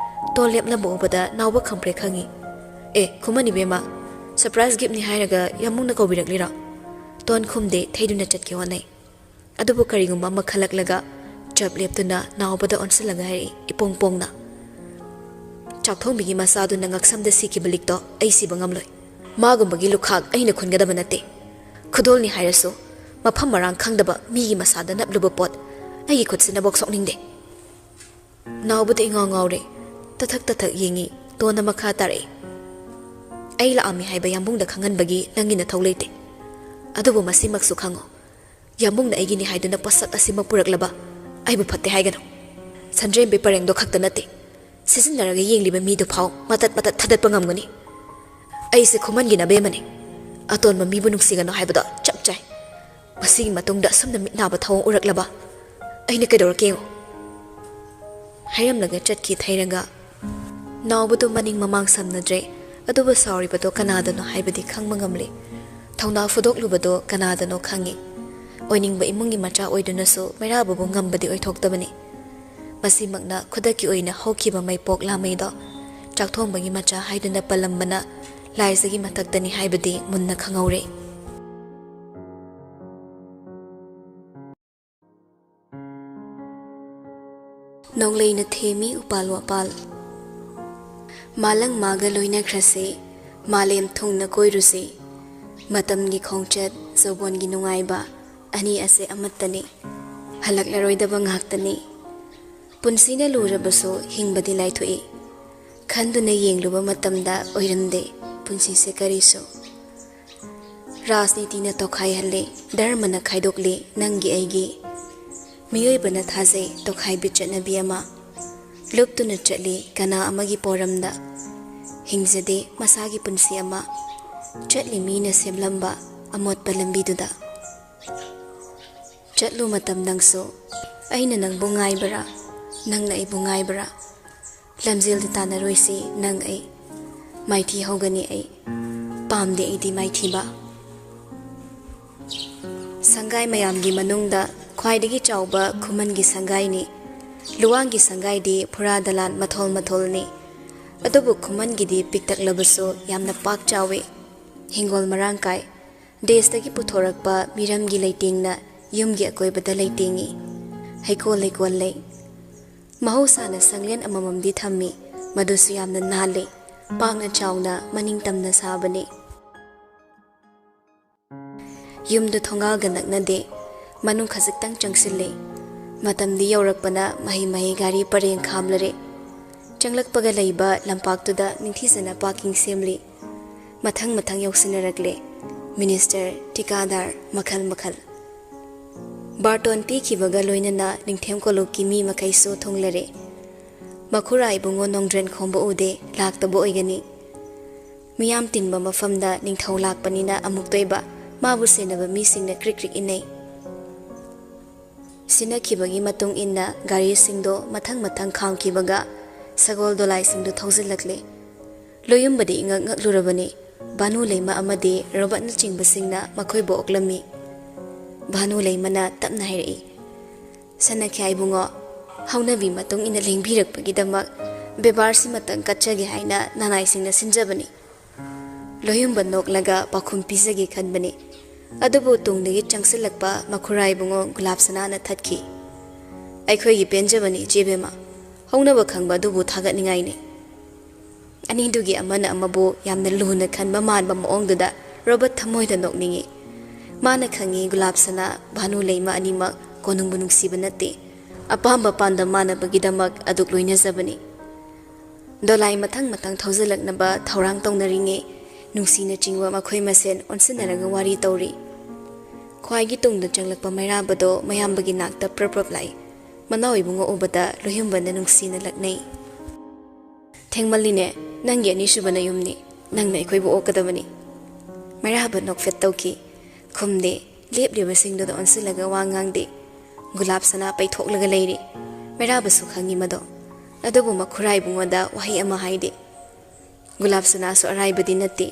ꯇꯣꯟ ꯂꯦꯞꯂꯝꯕ ꯎꯕꯗ ꯅꯥꯎꯕ ꯈꯪꯄ꯭ꯔꯦꯛ ꯈꯪꯏ꯫ "ꯑꯦ, ꯈꯨꯃꯟ ꯏꯕꯦꯝꯃ, ꯁꯔꯄ꯭ꯔꯥꯏꯖ ꯒꯤꯐꯅꯤ ꯍꯥꯏꯔꯒ ꯌꯥꯝꯕꯨꯡꯅ ꯀꯧꯕꯤꯔꯛꯂꯤꯔꯣ?" ꯇꯣꯟ ꯈꯨꯝꯗꯦ, ꯊꯩꯗꯨꯅ ꯆꯠꯀꯦ ꯍꯣꯠꯅꯩ꯫ ꯑꯗꯨꯕꯨ ꯀꯔꯤꯒꯨꯝꯕ ꯑꯃ ꯈꯜꯂꯛꯂꯒ ꯆꯞ ꯂꯦꯞꯇꯨꯅ ꯅꯥꯎꯕꯗ ꯑꯣꯟꯁꯤꯜꯂꯒ ꯍꯥꯏꯔꯛꯏ ꯏꯄꯣꯡ ꯄꯣꯡꯅ, "ꯆꯥꯛꯊꯣꯡꯕꯤꯒꯤ ꯃꯆꯥꯗꯨꯅ ꯉꯛꯁꯝꯗ ꯁꯤꯈꯤꯕ ꯂꯤꯛꯇꯣ ꯑꯩ ꯁꯤꯕ ꯉꯝꯂꯣꯏ꯫ ꯃꯥꯒꯨꯝꯕꯒꯤ ꯂꯨꯈꯥꯛ ꯑꯩꯅ ꯈꯨꯟꯒꯗꯕ ꯅꯠꯇꯦ꯫ ꯈꯨꯗꯣꯜꯅꯤ ꯍꯥꯏꯔꯁꯨ ꯃꯐꯝ ꯃꯔꯥꯡ ꯈꯪꯗꯕ ꯃꯤꯒꯤ ꯃꯁꯥꯗ ꯅꯞꯂꯨꯕ ꯄꯣꯠ ꯑꯩꯒꯤ ꯈꯨꯠꯁꯤꯅꯐꯥꯎ ꯁꯣꯛꯅꯤꯡꯗꯦ꯫" ꯅꯥꯎꯕꯗ ꯏꯉꯥꯎ ꯉꯥꯎꯔꯦ꯫ ꯇꯊꯛ ꯇꯊꯛ ꯌꯦꯡꯉꯤ꯫ ꯇꯣꯟꯅ ꯃꯈꯥ ꯇꯥꯔꯛꯏ, "ꯑꯩ ꯂꯥꯛꯑꯝꯃꯤ ꯍꯥꯏꯕ ꯌꯥꯝꯕꯨꯡꯗ ꯈꯪꯍꯟꯕꯒꯤ ꯅꯪꯒꯤ ꯅꯊꯧ ꯂꯩꯇꯦ꯫ ꯑꯗꯨꯕꯨ ꯃꯁꯤꯃꯛꯁꯨ ꯈꯪꯉꯨ, ꯌꯥꯝꯕꯨꯡꯅ ꯑꯩꯒꯤꯅꯤ ꯍꯥꯏꯗꯨꯅ ꯄꯣꯠꯁꯛ ꯑꯁꯤꯃꯛ ꯄꯨꯔꯛꯂꯕ ꯑꯩꯕꯨ ꯐꯠꯇꯦ ꯍꯥꯏꯒꯅꯨ꯫ ꯁꯟꯗ꯭ꯔꯦꯝꯕꯤ ꯄꯔꯦꯡꯗꯣ ꯈꯛꯇ ꯅꯠꯇꯦ, ꯁꯤꯖꯤꯟꯅꯔꯒ ꯌꯦꯡꯂꯤꯕ ꯃꯤꯗꯨ ꯐꯥꯎ ꯃꯇꯠ ꯃꯇꯠ ꯊꯥꯗꯠꯄ ꯉꯝꯒꯅꯤ꯫ ꯑꯩꯁꯦ ꯈꯨꯃꯟꯒꯤ ꯅꯕꯦꯝꯃꯅꯤ꯫ ꯑꯇꯣꯟꯕ ꯃꯤꯕꯨ ꯅꯨꯡꯁꯤꯒꯅꯨ ꯍꯥꯏꯕꯗꯣ ꯆꯞ ꯆꯥꯏ꯫ ꯃꯁꯤꯒꯤ ꯃꯇꯨꯡꯗ ꯑꯁꯨꯝꯅ ꯃꯤꯠ ꯅꯥꯕ ꯊꯧꯑꯣꯡ ꯎꯔꯛꯂꯕ ꯑꯩꯅ ꯀꯩꯗꯧꯔꯛꯀꯦ ꯌꯦꯡꯉꯨ꯫" ꯍꯥꯏꯔꯝꯂꯒ ꯆꯠꯈꯤ ꯊꯩꯔꯒ꯫ ꯅꯥꯎꯕꯗꯨ ꯃꯅꯤꯡ ꯃꯃꯥꯡ ꯁꯝꯅꯗ꯭ꯔꯦ꯫ ꯑꯗꯨꯕꯨ ꯁꯥꯎꯔꯤꯕꯗꯣ ꯀꯅꯥꯗꯅꯣ ꯍꯥꯏꯕꯗꯤ ꯈꯪꯕ ꯉꯝꯂꯤ꯫ ꯊꯧꯅꯥ ꯐꯨꯗꯣꯛꯂꯨꯕꯗꯣ ꯀꯅꯥꯗꯅꯣ ꯈꯪꯏ꯫ ꯑꯣꯏꯅꯤꯡꯕ ꯏꯃꯨꯡꯒꯤ ꯃꯆꯥ ꯑꯣꯏꯗꯨꯅꯁꯨ ꯃꯩꯔꯥꯕꯕꯨ ꯉꯝꯕꯗꯤ ꯑꯣꯏꯊꯣꯛꯇꯕꯅꯤ꯫ ꯃꯁꯤꯃꯛꯅ ꯈꯨꯗꯛꯀꯤ ꯑꯣꯏꯅ ꯍꯧꯈꯤꯕ ꯃꯩꯄꯣꯛ ꯂꯥꯃꯩꯗꯣ ꯆꯥꯛꯊꯣꯡꯕꯒꯤ ꯃꯆꯥ ꯍꯥꯏꯗꯨꯅ ꯄꯜꯂꯝꯕꯅ ꯂꯥꯏꯖꯒꯤ ꯃꯊꯛꯇꯅꯤ ꯍꯥꯏꯕꯗꯤ ꯃꯨꯟꯅ ꯈꯪꯍꯧꯔꯦ꯫ ꯅꯣꯡꯂꯩꯅ ꯊꯦꯝꯃꯤ ꯎꯄꯥꯜ ꯋꯥꯄꯥꯜ꯫ ꯃꯥꯂꯪ ꯃꯥꯒ ꯂꯣꯏꯅꯈ꯭ꯔꯁꯤ, ꯃꯥꯂꯦꯝ ꯊꯨꯡꯅ ꯀꯣꯏꯔꯨꯁꯤ꯫ ꯃꯇꯝꯒꯤ ꯈꯣꯡꯆꯠ, ꯖꯧꯕꯣꯟꯒꯤ ꯅꯨꯡꯉꯥꯏꯕ, ꯑꯅꯤ ꯑꯁꯦ ꯑꯃꯠꯇꯅꯤ꯫ ꯍꯜꯂꯛꯂꯔꯣꯏꯗꯕ ꯉꯥꯛꯇꯅꯤ꯫ ꯄꯨꯟꯁꯤꯅ ꯂꯨꯔꯕꯁꯨ ꯍꯤꯡꯕꯗꯤ ꯂꯥꯏꯊꯣꯛꯏ꯫ ꯈꯟꯗꯨꯅ ꯌꯦꯡꯂꯨꯕ ꯃꯇꯝꯗ ꯑꯣꯏꯔꯝꯗꯦ ꯄꯨꯟꯁꯤꯁꯦ ꯀꯔꯤꯁꯨ꯫ ꯔꯥꯖꯅꯤꯇꯤꯅ ꯇꯣꯈꯥꯏꯍꯜꯂꯤ, ꯙꯔꯃꯅ ꯈꯥꯏꯗꯣꯛꯂꯤ ꯅꯪꯒꯤ ꯑꯩꯒꯤ꯫ ꯃꯤꯑꯣꯏꯕꯅ ꯊꯥꯖꯩ ꯇꯣꯈꯥꯏꯕꯤ ꯆꯠꯅꯕꯤ ꯑꯃ꯫ ꯂꯨꯞꯇꯨꯅ ꯆꯠꯂꯤ ꯀꯅꯥ ꯑꯃꯒꯤ ꯄꯣꯔꯝꯗ꯫ ꯍꯤꯡꯖꯗꯦ ꯃꯁꯥꯒꯤ ꯄꯨꯟꯁꯤ ꯑꯃ꯫ ꯆꯠꯂꯤ ꯃꯤꯅ ꯁꯦꯝꯂꯝꯕ ꯑꯃꯣꯠꯄ ꯂꯝꯕꯤꯗꯨꯗ꯫ ꯆꯠꯂꯨ ꯃꯇꯝ ꯅꯪꯁꯨ, ꯑꯩꯅ ꯅꯪꯕꯨ ꯉꯥꯏꯕꯔꯥ, ꯅꯪꯅ ꯑꯩꯕꯨ ꯉꯥꯏꯕꯔꯥ? ꯂꯝꯖꯦꯜꯗꯤ ꯇꯥꯟꯅꯔꯣꯏꯁꯤ ꯅꯪ ꯑꯩ, ꯃꯥꯏꯊꯤ ꯍꯧꯒꯅꯤ ꯑꯩ, ꯄꯥꯝꯗꯦ ꯑꯩꯗꯤ ꯃꯥꯏꯊꯤꯕ꯫ ꯁꯪꯒꯥꯏ ꯃꯌꯥꯝꯒꯤ ꯃꯅꯨꯡꯗ ꯈ꯭ꯋꯥꯏꯗꯒꯤ ꯆꯥꯎꯕ ꯈꯨꯃꯟꯒꯤ ꯁꯪꯒꯥꯏꯅꯤ꯫ ꯂꯨꯋꯥꯡꯒꯤ ꯁꯪꯒꯥꯏꯗꯤ ꯐꯨꯔꯥ ꯗꯂꯥꯟ ꯃꯊꯣꯜ ꯃꯊꯣꯜꯅꯤ꯫ ꯑꯗꯨꯕꯨ ꯈꯨꯃꯟꯒꯤꯗꯤ ꯄꯤꯛꯇꯛꯂꯕꯁꯨ ꯌꯥꯝꯅ ꯄꯥꯛ ꯆꯥꯎꯏ꯫ ꯍꯤꯡꯒꯣꯜ ꯃꯔꯥꯡ ꯀꯥꯏ꯫ ꯗꯦꯁꯇꯒꯤ ꯄꯨꯊꯣꯔꯛꯄ ꯃꯤꯔꯝꯒꯤ ꯂꯩꯇꯦꯡꯅ ꯌꯨꯝꯒꯤ ꯑꯀꯣꯏꯕꯗ ꯂꯩꯇꯦꯡꯏ꯫ ꯍꯩꯀꯣꯜ ꯂꯩꯀꯣꯜ ꯂꯩ꯫ ꯃꯍꯧꯁꯥꯅ ꯁꯪꯂꯦꯟ ꯑꯃꯃꯝꯗꯤ ꯊꯝꯃꯤ, ꯃꯗꯨꯁꯨ ꯌꯥꯝꯅ ꯅꯥꯜꯂꯤ, ꯄꯥꯛꯅ ꯆꯥꯎꯅ ꯃꯅꯤꯡ ꯇꯝꯅ ꯁꯥꯕꯅꯤ꯫ ꯌꯨꯝꯗꯨ ꯊꯣꯡꯒꯥꯜꯒ ꯅꯛꯅꯗꯦ, ꯃꯅꯨꯡ ꯈꯖꯤꯛꯇꯪ ꯆꯪꯁꯤꯜꯂꯦ꯫ ꯃꯇꯝꯗꯤ ꯌꯧꯔꯛꯄꯅ ꯃꯍꯩ ꯃꯍꯩ ꯒꯥꯔꯤ ꯄꯔꯦꯡ ꯈꯥꯝꯂꯔꯦ꯫ ꯆꯪꯂꯛꯄꯒ ꯂꯩꯕ ꯂꯝꯄꯥꯛꯇꯨꯗ ꯅꯤꯡꯊꯤꯖꯅ ꯄꯥꯔꯀꯤꯡ ꯁꯦꯝꯂꯤ꯫ ꯃꯊꯪ ꯃꯊꯪ ꯌꯧꯁꯤꯟꯅꯔꯛꯂꯦ꯫ ꯃꯤꯅꯤꯁꯇꯔ, ꯊꯤꯀꯥꯗꯥꯔ, ꯃꯈꯜ ꯃꯈꯜ꯫ ꯕꯥꯔꯇꯣꯟ ꯄꯤꯈꯤꯕꯒ ꯂꯣꯏꯅꯅ ꯅꯤꯡꯊꯦꯝ ꯀꯣꯂꯨꯞꯀꯤ ꯃꯤ ꯃꯈꯩꯁꯨ ꯊꯨꯡꯂꯔꯦ꯫ ꯃꯈꯨꯔꯥ ꯏꯕꯨꯡꯉꯣ ꯅꯣꯡꯗ꯭ꯔꯦꯟ ꯈꯣꯝꯕ ꯎꯗꯦ, ꯂꯥꯛꯇꯕ ꯑꯣꯏꯒꯅꯤ꯫ ꯃꯤꯌꯥꯝ ꯇꯤꯟꯕ ꯃꯐꯝꯗ ꯅꯤꯡꯊꯧ ꯂꯥꯛꯄꯅꯤꯅ ꯑꯃꯨꯛꯇꯣꯏꯕ ꯃꯥꯕꯨ ꯁꯦꯟꯅꯕ ꯃꯤꯁꯤꯡꯅ ꯀ꯭ꯔꯤꯛ ꯀ꯭ꯔꯤꯛ ꯏꯟꯅꯩ꯫ ꯁꯤꯟꯅꯈꯤꯕꯒꯤ ꯃꯇꯨꯡ ꯏꯟꯅ ꯒꯥꯔꯤꯁꯤꯡꯗꯣ ꯃꯊꯪ ꯃꯊꯪ ꯈꯥꯝꯈꯤꯕꯒ ꯁꯒꯣꯜ ꯗꯣꯂꯥꯏꯁꯤꯡꯗꯨ ꯊꯧꯖꯤꯜꯂꯛꯂꯦ꯫ ꯂꯣꯌꯨꯝꯕꯗꯤ ꯏꯉꯛ ꯉꯛꯂꯨꯔꯕꯅꯤ꯫ ꯚꯥꯅꯨ ꯂꯩꯃ ꯑꯃꯗꯤ ꯔꯣꯕꯔꯠꯅꯆꯤꯡꯕꯁꯤꯡꯅ ꯃꯈꯣꯏꯕꯨ ꯑꯣꯛꯂꯝꯃꯤ꯫ ꯚꯥꯅꯨ ꯂꯩꯃꯅ ꯇꯞꯅ ꯍꯥꯏꯔꯛꯏ, "ꯁꯅꯥꯈ꯭ꯌꯥ ꯏꯕꯨꯡꯉꯣ, ꯍꯧꯅꯕꯤ ꯃꯇꯨꯡ ꯏꯟꯅ ꯂꯦꯡꯕꯤꯔꯛꯄꯒꯤꯗꯃꯛ ꯕꯦꯕꯥꯔꯁꯤꯃꯇꯪ ꯀꯠꯆꯒꯦ ꯍꯥꯏꯅ ꯅꯅꯥꯏꯁꯤꯡꯅ ꯁꯤꯟꯖꯕꯅꯤ꯫" ꯂꯣꯌꯨꯝꯕ ꯅꯣꯛꯂꯒ ꯄꯥꯎꯈꯨꯝ ꯄꯤꯖꯒꯦ ꯈꯟꯕꯅꯤ꯫ ꯑꯗꯨꯕꯨ ꯇꯨꯡꯗꯒꯤ ꯆꯪꯁꯤꯜꯂꯛꯄ ꯃꯈꯨꯔꯥ ꯏꯕꯨꯡꯉꯣ ꯒꯨꯂꯥꯞ ꯁꯅꯥꯅ ꯊꯠꯈꯤ꯫ "ꯑꯩꯈꯣꯏꯒꯤ ꯄꯦꯟꯖꯕꯅꯤ, ꯏꯆꯦꯕꯦꯝꯃ꯫ ꯍꯧꯅꯕ ꯈꯪꯕ ꯑꯗꯨꯕꯨ ꯊꯥꯒꯠꯅꯤꯡꯉꯥꯏꯅꯤ꯫" ꯑꯅꯤꯗꯨꯒꯤ ꯑꯃꯅ ꯑꯃꯕꯨ ꯌꯥꯝꯅ ꯂꯨꯅ ꯈꯟꯕ ꯃꯥꯟꯕ ꯃꯑꯣꯡꯗꯨꯗ ꯔꯣꯕꯔꯠ ꯊꯃꯣꯏꯗ ꯅꯣꯛꯅꯤꯡꯏ꯫ ꯃꯥꯅ ꯈꯪꯏ, ꯒꯨꯂꯥꯞ ꯁꯅꯥ, ꯚꯥꯅꯨ ꯂꯩꯃ ꯑꯅꯤꯃꯛ ꯀꯣꯅꯨꯡꯕꯨ ꯅꯨꯡꯁꯤꯕ ꯅꯠꯇꯦ꯫ ꯑꯄꯥꯝꯕ ꯄꯥꯟꯗꯝ ꯃꯥꯟꯅꯕꯒꯤꯗꯃꯛ ꯑꯗꯨꯛ ꯂꯣꯏꯅꯖꯕꯅꯤ꯫ ꯗꯣꯂꯥꯏ ꯃꯊꯪ ꯃꯊꯪ ꯊꯧꯖꯤꯜꯂꯛꯅꯕ ꯊꯧꯔꯥꯡ ꯇꯧꯅꯔꯤꯉꯩ, ꯅꯨꯡꯁꯤꯅ ꯆꯤꯡꯕ ꯃꯈꯣꯏ ꯃꯁꯦꯟ ꯑꯣꯟꯁꯤꯟꯅꯔꯒ ꯋꯥꯔꯤ ꯇꯧꯔꯤ꯫ ꯈ꯭ꯋꯥꯏꯒꯤ ꯇꯨꯡꯗ ꯆꯪꯂꯛꯄ ꯃꯩꯔꯥꯕꯗꯣ ꯃꯌꯥꯝꯕꯒꯤ ꯅꯥꯛꯇ ꯄ꯭ꯔꯞ ꯄ꯭ꯔꯞ ꯂꯥꯛꯏ꯫ ꯃꯅꯥꯎ ꯏꯕꯨꯡꯉꯣ ꯎꯕꯗ ꯂꯣꯌꯨꯝꯕꯅ ꯅꯨꯡꯁꯤꯅ ꯂꯛꯅꯩ꯫ "ꯊꯦꯡꯃꯜꯂꯤꯅꯦ, ꯅꯪꯒꯤ ꯑꯅꯤꯁꯨꯕ ꯅꯌꯨꯝꯅꯤ, ꯅꯪꯅ ꯑꯩꯈꯣꯏꯕꯨ ꯑꯣꯛꯀꯗꯕꯅꯤ꯫" ꯃꯩꯔꯥꯕ ꯅꯣꯛꯐꯦꯠ ꯇꯧꯈꯤ꯫ ꯈꯨꯝꯗꯦ꯫ ꯂꯦꯞꯂꯤꯕꯁꯤꯡꯗꯨꯗ ꯑꯣꯟꯁꯤꯜꯂꯒ ꯋꯥ ꯉꯥꯡꯗꯦ꯫ ꯒꯨꯂꯥꯞ ꯁꯅꯥ ꯄꯩꯊꯣꯛꯂꯒ ꯂꯩꯔꯤ꯫ ꯃꯩꯔꯥꯕꯁꯨ ꯈꯪꯉꯤ ꯃꯗꯣ꯫ ꯑꯗꯨꯕꯨ ꯃꯈꯨꯔꯥꯏꯕꯨꯡꯉꯣꯗ ꯋꯥꯍꯩ ꯑꯃ ꯍꯥꯏꯗꯦ꯫ ꯒꯨꯂꯥꯞ ꯁꯅꯥꯁꯨ ꯑꯔꯥꯏꯕꯗꯤ ꯅꯠꯇꯦ꯫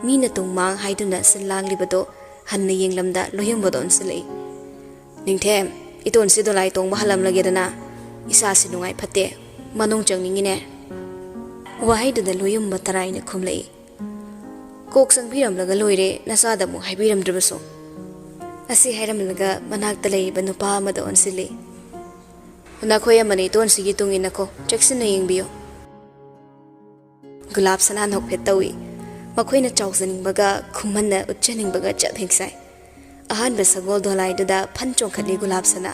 ꯃꯤꯅ ꯇꯨꯡ ꯃꯥꯡ ꯍꯥꯏꯗꯨꯅ ꯁꯤꯜ ꯂꯥꯡꯂꯤꯕꯗꯣ ꯍꯟꯅ ꯌꯦꯡꯂꯝꯗ ꯂꯣꯌꯨꯝꯕꯗ ꯑꯣꯟꯁꯤꯜꯂꯛꯏ꯫ "ꯅꯤꯡꯊꯦꯝ, ꯏꯇꯣꯟꯁꯤ ꯗꯣꯂꯥꯏ ꯇꯣꯡꯕ ꯍꯜꯂꯝꯂꯒꯦꯗꯅ꯫ ꯏꯁꯥꯁꯤ ꯅꯨꯡꯉꯥꯏ ꯐꯠꯇꯦ꯫ ꯃꯅꯨꯡ ꯆꯪꯅꯤꯡꯉꯤꯅꯦ꯫" ꯋꯥꯍꯩꯗꯨꯗ ꯂꯣꯌꯨꯝꯕ ꯇꯔꯥꯏꯅ ꯈꯨꯝꯂꯛꯏ꯫ "ꯀꯣꯛ ꯆꯪꯕꯤꯔꯝꯂꯒ ꯂꯣꯏꯔꯦ, ꯅꯆꯥꯗ ꯑꯃꯨꯛ ꯍꯥꯏꯕꯤꯔꯝꯗ꯭ꯔꯕꯁꯨ꯫" ꯑꯁꯤ ꯍꯥꯏꯔꯝꯂꯒ ꯃꯅꯥꯛꯇ ꯂꯩꯔꯤꯕ ꯅꯨꯄꯥ ꯑꯃꯗ ꯑꯣꯟꯁꯤꯜꯂꯤ꯫ "ꯅꯈꯣꯏ ꯑꯃꯅ ꯏꯇꯣꯟꯁꯤꯒꯤ ꯇꯨꯡ ꯏꯟꯅꯈꯣ, ꯆꯦꯛꯁꯤꯟꯅ ꯌꯦꯡꯕꯤꯌꯨ꯫" ꯒꯨꯂꯥꯞ ꯁꯅꯥ ꯅꯣꯛꯐꯦꯠ ꯇꯧꯏ꯫ ꯃꯈꯣꯏꯅ ꯆꯥꯎꯖꯅꯤꯡꯕꯒ ꯈꯨꯃꯟꯅ ꯎꯠꯆꯅꯤꯡꯕꯒ ꯆꯞ ꯍꯦꯛ ꯆꯥꯏ꯫ ꯑꯍꯥꯟꯕ ꯁꯒꯣꯜ ꯗꯣꯂꯥꯏꯗꯨꯗ ꯐꯟ ꯆꯣꯡꯈꯠꯂꯤ ꯒꯨꯂꯥꯞ ꯁꯅꯥ꯫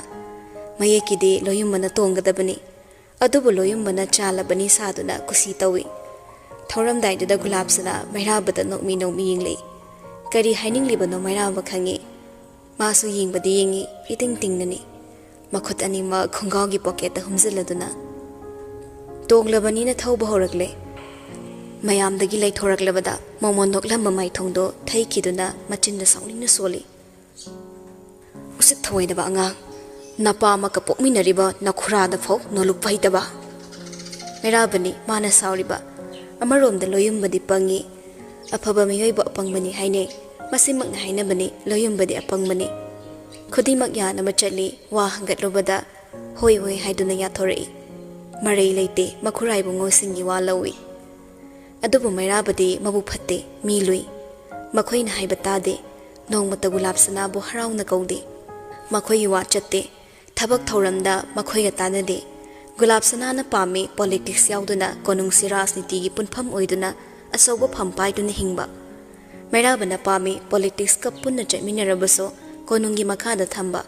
ꯃꯌꯦꯛꯀꯤꯗꯤ ꯂꯣꯌꯨꯝꯕꯅ ꯇꯣꯡꯒꯗꯕꯅꯤ꯫ ꯑꯗꯨꯕꯨ ꯂꯣꯌꯨꯝꯕꯅ ꯆꯥꯜꯂꯕꯅꯤ ꯁꯥꯗꯨꯅ ꯀꯨꯁꯤ ꯇꯧꯏ꯫ ꯊꯧꯔꯝꯗꯥꯏꯗꯨꯗ ꯒꯨꯂꯥꯞ ꯁꯅꯥ ꯃꯩꯔꯥꯕꯗ ꯅꯣꯛꯃꯤ ꯅꯣꯛꯃꯤ ꯌꯦꯡꯂꯛꯏ꯫ ꯀꯔꯤ ꯍꯥꯏꯅꯤꯡꯂꯤꯕꯅꯣ ꯃꯩꯔꯥꯕ ꯈꯪꯏ꯫ ꯃꯥꯁꯨ ꯌꯦꯡꯕꯗꯤ ꯌꯦꯡꯏ, ꯏꯇꯤꯡ ꯇꯤꯡꯅꯅꯤ꯫ ꯃꯈꯨꯠ ꯑꯅꯤꯃꯛ ꯈꯣꯡꯒꯥꯎꯒꯤ ꯄꯣꯀꯦꯠꯇ ꯍꯨꯝꯖꯤꯜꯂꯗꯨꯅ꯫ ꯇꯣꯡꯂꯕꯅꯤꯅ ꯊꯧꯕ ꯍꯧꯔꯛꯂꯦ꯫ ꯃꯌꯥꯝꯗꯒꯤ ꯂꯩꯊꯣꯔꯛꯂꯕꯗ ꯃꯣꯃꯣꯟ ꯅꯣꯛꯂꯝꯕ ꯃꯥꯏꯊꯣꯡꯗꯣ ꯊꯩꯈꯤꯗꯨꯅ ꯃꯆꯤꯟꯗ ꯁꯥꯎꯅꯤꯡꯅ ꯁꯣꯜꯂꯤ꯫ "ꯎꯁꯤꯠ ꯊꯑꯣꯏꯗꯕ ꯑꯉꯥꯡ, ꯅꯄꯥ ꯑꯃꯒ ꯄꯣꯛꯃꯤꯟꯅꯔꯤꯕ ꯅꯈꯨꯔꯥꯗ ꯐꯥꯎ ꯅꯣꯂꯨꯛꯄ ꯍꯩꯇꯕ꯫" ꯃꯩꯔꯥꯕꯅꯤ ꯃꯥꯅ ꯁꯥꯎꯔꯤꯕ꯫ ꯑꯃꯔꯣꯝꯗ ꯂꯣꯌꯨꯝꯕꯗꯤ ꯄꯪꯉꯤ꯫ ꯑꯐꯕ ꯃꯤꯑꯣꯏꯕ ꯑꯄꯪꯕꯅꯤ ꯍꯥꯏꯅꯩ꯫ ꯃꯁꯤꯃꯛꯅ ꯍꯥꯏꯅꯕꯅꯤ, ꯂꯣꯌꯨꯝꯕꯗꯤ ꯑꯄꯪꯕꯅꯤ꯫ ꯈꯨꯗꯤꯡꯃꯛ ꯌꯥꯅꯕ ꯆꯠꯂꯤ, ꯋꯥ ꯍꯪꯒꯠꯂꯨꯕꯗ ꯍꯣꯏ ꯍꯣꯏ ꯍꯥꯏꯗꯨꯅ ꯌꯥꯊꯣꯔꯛꯏ꯫ ꯃꯔꯩ ꯂꯩꯇꯦ ꯃꯈꯨꯔꯥꯏꯕꯨꯡꯉꯣꯁꯤꯡꯒꯤ ꯋꯥ ꯂꯧꯏ꯫ ꯑꯗꯨꯕꯨ ꯃꯩꯔꯥꯕꯗꯤ ꯃꯕꯨꯛ ꯐꯠꯇꯦ, ꯃꯤ ꯂꯨꯏ꯫ ꯃꯈꯣꯏꯅ ꯍꯥꯏꯕ ꯇꯥꯗꯦ꯫ ꯅꯣꯡꯃꯇ ꯒꯨꯂꯥꯞ ꯁꯅꯥꯕꯨ ꯍꯔꯥꯎꯅ ꯀꯧꯗꯦ꯫ ꯃꯈꯣꯏꯒꯤ ꯋꯥ ꯆꯠꯇꯦ꯫ ꯊꯕꯛ ꯊꯧꯔꯝꯗ ꯃꯈꯣꯏꯒ ꯇꯥꯟꯅꯗꯦ꯫ ꯒꯨꯂꯥꯞ ꯁꯅꯥꯅ ꯄꯥꯝꯃꯤ ꯄꯣꯂꯤꯇꯤꯛꯁ ꯌꯥꯎꯗꯨꯅ ꯀꯣꯅꯨꯡꯁꯤ ꯔꯥꯖꯅꯤꯇꯤꯒꯤ ꯄꯨꯟꯐꯝ ꯑꯣꯏꯗꯨꯅ ꯑꯆꯧꯕ ꯐꯝ ꯄꯥꯏꯗꯨꯅ ꯍꯤꯡꯕ꯫ ꯃꯩꯔꯥꯕꯅ ꯄꯥꯝꯃꯤ ꯄꯣꯂꯤꯇꯤꯛꯁꯀ ꯄꯨꯟꯅ ꯆꯠꯃꯤꯟꯅꯔꯕꯁꯨ ꯀꯣꯅꯨꯡꯒꯤ ꯃꯈꯥꯗ ꯊꯝꯕ꯫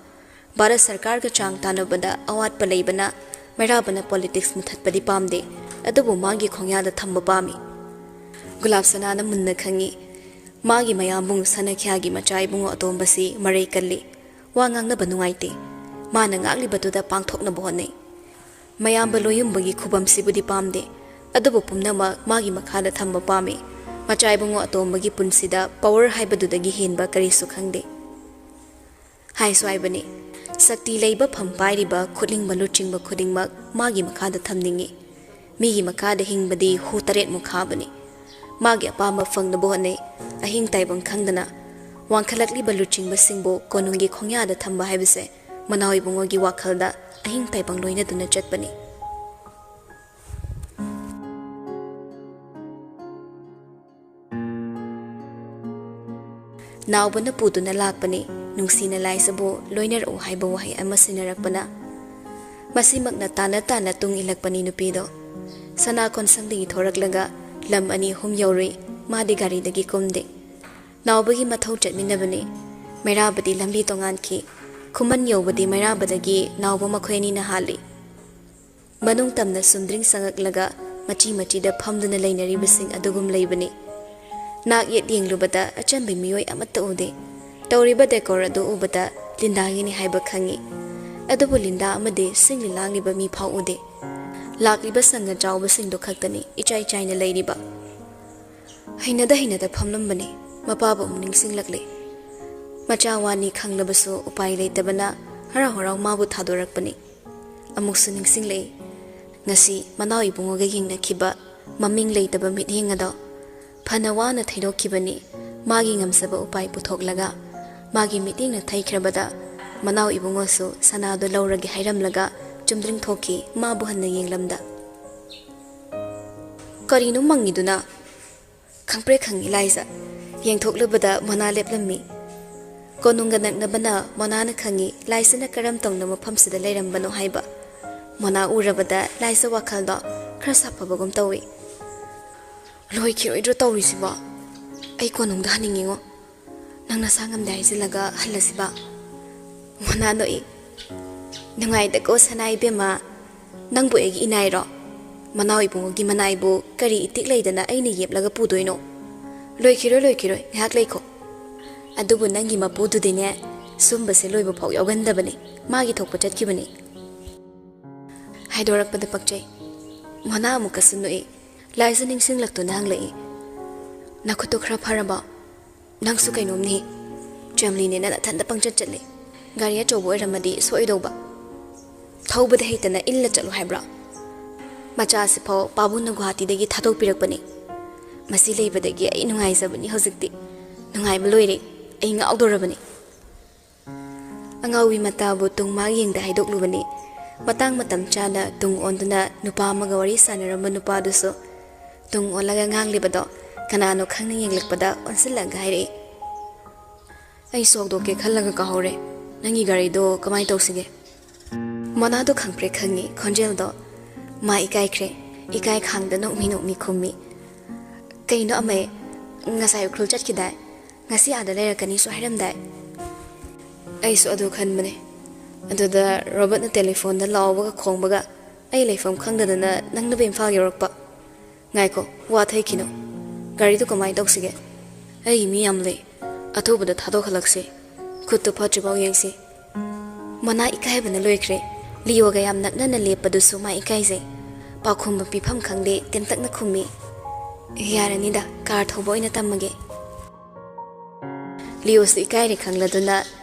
ꯚꯥꯔꯠ ꯁꯔꯀꯥꯔꯒ ꯆꯥꯡ ꯇꯥꯟꯅꯕꯗ ꯑꯋꯥꯠꯄ ꯂꯩꯕꯅ ꯃꯩꯔꯥꯕꯅ ꯄꯣꯂꯤꯇꯤꯛꯁ ꯃꯨꯊꯠꯄꯗꯤ ꯄꯥꯝꯗꯦ꯫ ꯑꯗꯨꯕꯨ ꯃꯥꯒꯤ ꯈꯣꯡꯌꯥꯗ ꯊꯝꯕ ꯄꯥꯝꯃꯤ꯫ ꯒꯨꯂꯥꯞ ꯁꯅꯥꯅ ꯃꯨꯟꯅ ꯈꯪꯏ꯫ ꯃꯥꯒꯤ ꯃꯌꯥꯝꯕꯨꯡ ꯁꯅꯈ꯭ꯌꯥꯒꯤ ꯃꯆꯥ ꯏꯕꯨꯡꯉꯣ ꯑꯇꯣꯝꯕꯁꯤ ꯃꯔꯩ ꯀꯜꯂꯤ꯫ ꯋꯥ ꯉꯥꯡꯅꯕ ꯅꯨꯡꯉꯥꯏꯇꯦ꯫ ꯃꯥꯅ ꯉꯥꯡꯂꯤꯕꯗꯨꯗ ꯄꯥꯡꯊꯣꯛꯅꯕ ꯍꯣꯠꯅꯩ꯫ ꯃꯌꯥꯝꯕ ꯂꯣꯌꯨꯝꯕꯒꯤ ꯈꯨꯕꯝꯁꯤꯕꯨꯗꯤ ꯄꯥꯝꯗꯦ, ꯑꯗꯨꯕꯨ ꯄꯨꯝꯅꯃꯛ ꯃꯥꯒꯤ ꯃꯈꯥꯗ ꯊꯝꯕ ꯄꯥꯝꯃꯤ꯫ ꯃꯆꯥ ꯏꯕꯨꯡꯉꯣ ꯑꯇꯣꯝꯕꯒꯤ ꯄꯨꯟꯁꯤꯗ power ꯍꯥꯏꯕꯗꯨꯗꯒꯤ ꯍꯦꯟꯕ ꯀꯔꯤꯁꯨ ꯈꯪꯗꯦ꯫ ꯍꯥꯏꯁꯨ ꯍꯥꯏꯕꯅꯤ, ꯁꯛꯇꯤ ꯂꯩꯕ ꯐꯝ ꯄꯥꯏꯔꯤꯕ ꯈꯨꯠꯂꯤꯡꯕ ꯂꯨꯆꯤꯡꯕ ꯈꯨꯗꯤꯡꯃꯛ ꯃꯥꯒꯤ ꯃꯈꯥꯗ ꯊꯝꯅꯤꯡꯏ꯫ ꯃꯤꯒꯤ ꯃꯈꯥꯗ ꯍꯤꯡꯕꯗꯤ ꯍꯨ ꯇꯔꯦꯠꯃꯨꯛ ꯈꯥꯕꯅꯤ꯫ ꯃꯥꯒꯤ ꯑꯄꯥꯝꯕ ꯐꯪꯅꯕ ꯍꯣꯠꯅꯩ, ꯑꯍꯤꯡ ꯇꯥꯏꯕꯪ ꯈꯪꯗꯅ꯫ ꯋꯥꯡꯈꯠꯂꯛꯂꯤꯕ ꯂꯨꯆꯤꯡꯕꯁꯤꯡꯕꯨ ꯀꯣꯅꯨꯡꯒꯤ ꯈꯣꯡꯌꯥꯗ ꯊꯝꯕ ꯍꯥꯏꯕꯁꯦ ꯃꯅꯥꯎ ꯏꯕꯨꯡꯉꯣꯒꯤ ꯋꯥꯈꯜꯗ ꯑꯍꯤꯡ ꯇꯥꯏꯕꯪ ꯂꯣꯏꯅꯗꯨꯅ ꯆꯠꯄꯅꯤ꯫ ꯅꯥꯎꯕꯅ ꯄꯨꯗꯨꯅ ꯂꯥꯛꯄꯅꯤ, ꯅꯨꯡꯁꯤꯅ ꯂꯥꯏꯁꯥꯕꯨ ꯂꯣꯏꯅꯔꯛꯎ ꯍꯥꯏꯕ ꯋꯥꯍꯩ ꯑꯃ ꯁꯤꯟꯅꯔꯛꯄꯅ꯫ ꯃꯁꯤꯃꯛꯅ ꯇꯥꯅ ꯇꯥꯅ ꯇꯨꯡ ꯏꯜꯂꯛꯄꯅꯤ ꯅꯨꯄꯤꯗꯣ꯫ ꯁꯅꯥ ꯈꯣꯟꯁꯪꯗꯒꯤ ꯊꯣꯔꯛꯂꯒ ꯂꯝ ꯑꯅꯤ ꯑꯍꯨꯝ ꯌꯧꯔꯨꯏ, ꯃꯥꯗꯤ ꯒꯥꯔꯤꯗꯒꯤ ꯀꯨꯝꯗꯦ꯫ ꯅꯥꯎꯕꯒꯤ ꯃꯊꯧ ꯆꯠꯃꯤꯟꯅꯕꯅꯤ꯫ ꯃꯩꯔꯥꯕꯗꯤ ꯂꯝꯕꯤ ꯇꯣꯉꯥꯟꯈꯤ꯫ ꯈꯨꯃꯟ ꯌꯧꯕꯗꯤ ꯃꯩꯔꯥꯕꯗꯒꯤ ꯅꯥꯎꯕ ꯃꯈꯣꯏ ꯑꯅꯤꯅ ꯍꯥꯜꯂꯤ꯫ ꯃꯅꯨꯡ ꯇꯝꯅ ꯁꯨꯝꯗ꯭ꯔꯤꯡ ꯆꯪꯉꯛꯂꯒ ꯃꯆꯤ ꯃꯆꯤꯗ ꯐꯝꯗꯨꯅ ꯂꯩꯅꯔꯤꯕꯁꯤꯡ ꯑꯗꯨꯒꯨꯝ ꯂꯩꯕꯅꯤ꯫ ꯅꯥꯛ ꯌꯦꯠ ꯌꯦꯡꯂꯨꯕꯗ ꯑꯆꯝꯕꯤ ꯃꯤꯑꯣꯏ ꯑꯃꯠꯇ ꯎꯗꯦ꯫ ꯇꯧꯔꯤꯕ decor ꯑꯗꯨ ꯎꯕꯗ ꯂꯤꯟꯗꯥꯒꯤꯅꯤ ꯍꯥꯏꯕ ꯈꯪꯏ꯫ ꯑꯗꯨꯕꯨ ꯂꯤꯟꯗꯥ ꯑꯃꯗꯤ ꯁꯤꯡꯂꯤ ꯂꯥꯡꯂꯤꯕ ꯃꯤ ꯐꯥꯎ ꯎꯗꯦ꯫ ꯂꯥꯛꯂꯤꯕ ꯁꯪꯒ ꯆꯥꯎꯕꯁꯤꯡꯗꯨ ꯈꯛꯇꯅꯤ ꯏꯆꯥꯏ ꯆꯥꯏꯅ ꯂꯩꯔꯤꯕ꯫ ꯍꯩꯅꯗ ꯍꯩꯅꯗ ꯐꯝꯂꯝꯕꯅꯤ, ꯃꯄꯥꯕꯨ ꯑꯃꯨꯛ ꯅꯤꯡꯁꯤꯡꯂꯛꯂꯦ꯫ ꯃꯆꯥ ꯋꯥꯅꯤ ꯈꯪꯂꯕꯁꯨ ꯎꯄꯥꯏ ꯂꯩꯇꯕꯅ ꯍꯔꯥꯎ ꯍꯔꯥꯎ ꯃꯥꯕꯨ ꯊꯥꯗꯣꯔꯛꯄꯅꯤ꯫ ꯑꯃꯨꯛꯁꯨ ꯅꯤꯡꯁꯤꯡꯂꯛꯏ, ꯉꯁꯤ ꯃꯅꯥꯎ ꯏꯕꯨꯡꯉꯣꯒ ꯌꯦꯡꯅꯈꯤꯕ ꯃꯃꯤꯡ ꯂꯩꯇꯕ ꯃꯤꯠꯌꯦꯡ ꯑꯗꯣ꯫ ꯐꯅ ꯋꯥꯅ ꯊꯩꯗꯣꯛꯈꯤꯕꯅꯤ, ꯃꯥꯒꯤ ꯉꯝꯖꯕ ꯎꯄꯥꯏ ꯄꯨꯊꯣꯛꯂꯒ꯫ ꯃꯥꯒꯤ ꯃꯤꯠꯌꯦꯡꯅ ꯊꯩꯈ꯭ꯔꯕꯗ ꯃꯅꯥꯎ ꯏꯕꯨꯡꯉꯣꯁꯨ ꯁꯅꯥꯗꯨ ꯂꯧꯔꯒꯦ ꯍꯥꯏꯔꯝꯂꯒ ꯆꯨꯝꯗ꯭ꯔꯤꯡ ꯊꯣꯛꯈꯤ, ꯃꯥꯕꯨ ꯍꯟꯅ ꯌꯦꯡꯂꯝꯗ꯫ ꯀꯔꯤꯅꯣ ꯃꯪꯉꯤꯗꯨꯅ? ꯈꯪꯄ꯭ꯔꯦꯛ ꯈꯪꯉꯤ ꯂꯥꯏꯖ꯫ ꯌꯦꯡꯊꯣꯛꯂꯨꯕꯗ ꯃꯣꯅꯥ ꯂꯦꯞꯂꯝꯃꯤ꯫ ꯀꯣꯅꯨꯡꯒ ꯅꯛꯅꯕꯅ ꯃꯣꯅꯥꯅ ꯈꯪꯉꯤ ꯂꯥꯏꯖꯅ ꯀꯔꯝ ꯇꯧꯅ ꯃꯐꯝꯁꯤꯗ ꯂꯩꯔꯝꯕꯅꯣ ꯍꯥꯏꯕ꯫ ꯃꯣꯅꯥ ꯎꯔꯕꯗ ꯂꯥꯏꯖ ꯋꯥꯈꯜꯗꯣ ꯈꯔ ꯁꯥꯐꯕꯒꯨꯝ ꯇꯧꯏ꯫ ꯂꯣꯏꯈꯤꯔꯣꯏꯗ꯭ꯔꯣ ꯇꯧꯔꯤꯁꯤꯕꯣ? ꯑꯩ ꯀꯣꯅꯨꯡꯗ ꯍꯟꯅꯤꯡꯉꯤꯉꯣ꯫ ꯅꯪ ꯅꯁꯥ ꯉꯝꯗꯦ ꯍꯥꯏꯖꯤꯜꯂꯒ ꯍꯜꯂꯁꯤꯕ꯫ ꯃꯣꯅꯥ ꯅꯣꯛꯏ꯫ ꯅꯨꯡꯉꯥꯏꯗꯀꯣ ꯁꯅꯥ ꯏꯕꯦꯝꯃ꯫ ꯅꯪꯕꯨ ꯑꯩꯒꯤ ꯏꯅꯥꯏꯔꯣ? ꯃꯅꯥꯎ ꯏꯕꯨꯡꯉꯣꯒꯤ ꯃꯅꯥꯏꯕꯨ ꯀꯔꯤ ꯏꯇꯤꯛ ꯂꯩꯗꯅ ꯑꯩꯅ ꯌꯦꯞꯂꯒ ꯄꯨꯗꯣꯏꯅꯣ? ꯂꯣꯏꯈꯤꯔꯣꯏ, ꯂꯣꯏꯈꯤꯔꯣꯏ, ꯉꯥꯏꯍꯥꯛ ꯂꯩꯈꯣ꯫ ꯑꯗꯨꯕꯨ ꯅꯪꯒꯤ ꯃꯄꯨꯗꯨꯗꯤꯅꯦ, ꯁꯨꯝꯕꯁꯦ ꯂꯣꯏꯕ ꯐꯥꯎ ꯌꯥꯎꯒꯟꯗꯕꯅꯤ꯫ ꯃꯥꯒꯤ ꯊꯣꯛꯄ ꯆꯠꯈꯤꯕꯅꯤ꯫ ꯍꯥꯏꯗꯣꯔꯛꯄꯗ ꯄꯛꯆꯩ꯫ ꯃꯣꯅꯥ ꯑꯃꯨꯛꯀꯁꯨ ꯅꯣꯛꯏ꯫ ꯂꯥꯏꯖ ꯅꯤꯡꯁꯤꯡꯂꯛꯇꯨꯅ ꯍꯪꯂꯛꯏ꯫ ꯅꯈꯨꯠꯇꯣ ꯈꯔ ꯐꯔꯕꯣ? ꯅꯪꯁꯨ ꯀꯩꯅꯣꯝꯅꯤ꯫ ꯆꯦꯝꯂꯤꯅꯦꯅ ꯅꯊꯟꯗ ꯄꯪꯆꯠ ꯆꯠꯂꯤ꯫ ꯒꯥꯔꯤ ꯑꯆꯧꯕ ꯑꯣꯏꯔꯝꯃꯗꯤ ꯁꯣꯏꯗꯧꯕ꯫ ꯊꯧꯕꯗ ꯍꯩꯇꯅ ꯏꯜꯂ ꯆꯠꯂꯨ ꯍꯥꯏꯕ꯭ꯔꯣ? ꯃꯆꯥꯁꯤꯐꯥꯎ ꯄꯥꯕꯨꯡꯅ ꯒꯨꯍꯥꯇꯤꯗꯒꯤ ꯊꯥꯗꯣꯛꯄꯤꯔꯛꯄꯅꯤ꯫ ꯃꯁꯤ ꯂꯩꯕꯗꯒꯤ ꯑꯩ ꯅꯨꯡꯉꯥꯏꯖꯕꯅꯤ ꯍꯧꯖꯤꯛꯇꯤ꯫ ꯅꯨꯡꯉꯥꯏꯕ ꯂꯣꯏꯔꯦ꯫ ꯑꯩ ꯉꯥꯎꯗꯧꯔꯕꯅꯤ꯫ ꯑꯉꯥꯎꯕꯤ ꯃꯇꯥꯕꯨ ꯇꯨꯡ ꯃꯥ ꯌꯦꯡꯗ ꯍꯥꯏꯗꯣꯛꯂꯨꯕꯅꯤ꯫ ꯃꯇꯥꯡ ꯃꯇꯝ ꯆꯥꯅ ꯇꯨꯡ ꯑꯣꯟꯗꯨꯅ ꯅꯨꯄꯥ ꯑꯃꯒ ꯋꯥꯔꯤ ꯁꯥꯟꯅꯔꯝꯕ ꯅꯨꯄꯥꯗꯨꯁꯨ ꯇꯨꯡ ꯑꯣꯜꯂꯒ ꯉꯥꯡꯂꯤꯕꯗꯣ ꯀꯅꯥꯅꯣ ꯈꯪꯅ ꯌꯦꯡꯂꯛꯄꯗ ꯑꯣꯟꯁꯤꯜꯂꯒ ꯍꯥꯏꯔꯛꯏ, "ꯑꯩ ꯁꯣꯛꯗꯣꯛꯀꯦ ꯈꯜꯂꯒ ꯀꯥꯍꯧꯔꯦ꯫ ꯅꯪꯒꯤ ꯒꯥꯔꯤꯗꯣ ꯀꯃꯥꯏꯅ ꯇꯧꯁꯤꯒꯦ?" ꯃꯣꯅꯥꯗꯣ ꯈꯪꯄ꯭ꯔꯦꯛ ꯈꯪꯉꯤ ꯈꯣꯟꯖꯦꯜꯗꯣ꯫ ꯃꯥ ꯏꯀꯥꯏꯈ꯭ꯔꯦ꯫ ꯏꯀꯥꯏ ꯈꯥꯡꯗ ꯅꯣꯛꯃꯤ ꯅꯣꯛꯃꯤ ꯈꯨꯝꯃꯤ, "ꯀꯩꯅꯣ ꯑꯃꯩ? ꯉꯁꯥꯏ ꯎꯈ꯭ꯔꯨꯜ ꯆꯠꯈꯤꯗꯥꯏ? ꯉꯁꯤ ꯑꯥꯗ ꯂꯩꯔꯛꯀꯅꯤꯁꯨ ꯍꯥꯏꯔꯝꯗꯥꯏ?" ꯑꯩꯁꯨ ꯑꯗꯨ ꯈꯟꯕꯅꯦ꯫ ꯑꯗꯨꯗ ꯔꯣꯕꯔꯠꯅ ꯇꯦꯂꯤꯐꯣꯟꯗ ꯂꯥꯎꯕꯒ ꯈꯣꯡꯕꯒ ꯑꯩ ꯂꯩꯐꯝ ꯈꯪꯗꯗꯅ ꯅꯪꯅꯕ ꯏꯝꯐꯥꯜ ꯌꯧꯔꯛꯄ꯫ ꯉꯥꯏꯈꯣ, ꯋꯥ ꯊꯩꯈꯤꯅꯨ꯫ ꯒꯥꯔꯤꯗꯨ ꯀꯃꯥꯏꯅ ꯇꯧꯁꯤꯒꯦ? ꯑꯩꯒꯤ ꯃꯤ ꯌꯥꯝ ꯂꯩ꯫ ꯑꯊꯨꯕꯗ ꯊꯥꯗꯣꯛꯍꯜꯂꯛꯁꯤ꯫ ꯈꯨꯠꯇꯨ ꯐꯠꯇ꯭ꯔꯤꯐꯥꯎ ꯌꯦꯡꯁꯤ꯫ ꯃꯣꯅꯥ ꯏꯀꯥꯏꯕꯅ ꯂꯣꯏꯈ꯭ꯔꯦ꯫ ꯂꯤꯌꯣꯒ ꯌꯥꯝ ꯅꯛꯅꯅ ꯂꯦꯞꯄꯗꯨꯁꯨ ꯃꯥ ꯏꯀꯥꯏꯖꯩ꯫ ꯄꯥꯎꯈꯨꯝꯕ ꯄꯤꯐꯝ ꯈꯪꯗꯦ, ꯇꯦꯟꯇꯛꯅ ꯈꯨꯝꯃꯤ, "ꯌꯥꯔꯅꯤꯗ, ꯀꯥꯔ ꯊꯧꯕ ꯑꯣꯏꯅ ꯇꯝꯃꯒꯦ"꯫ ꯂꯤꯌꯣꯁꯨ ꯏꯀꯥꯏꯔꯦ ꯈꯪꯂꯗꯨꯅ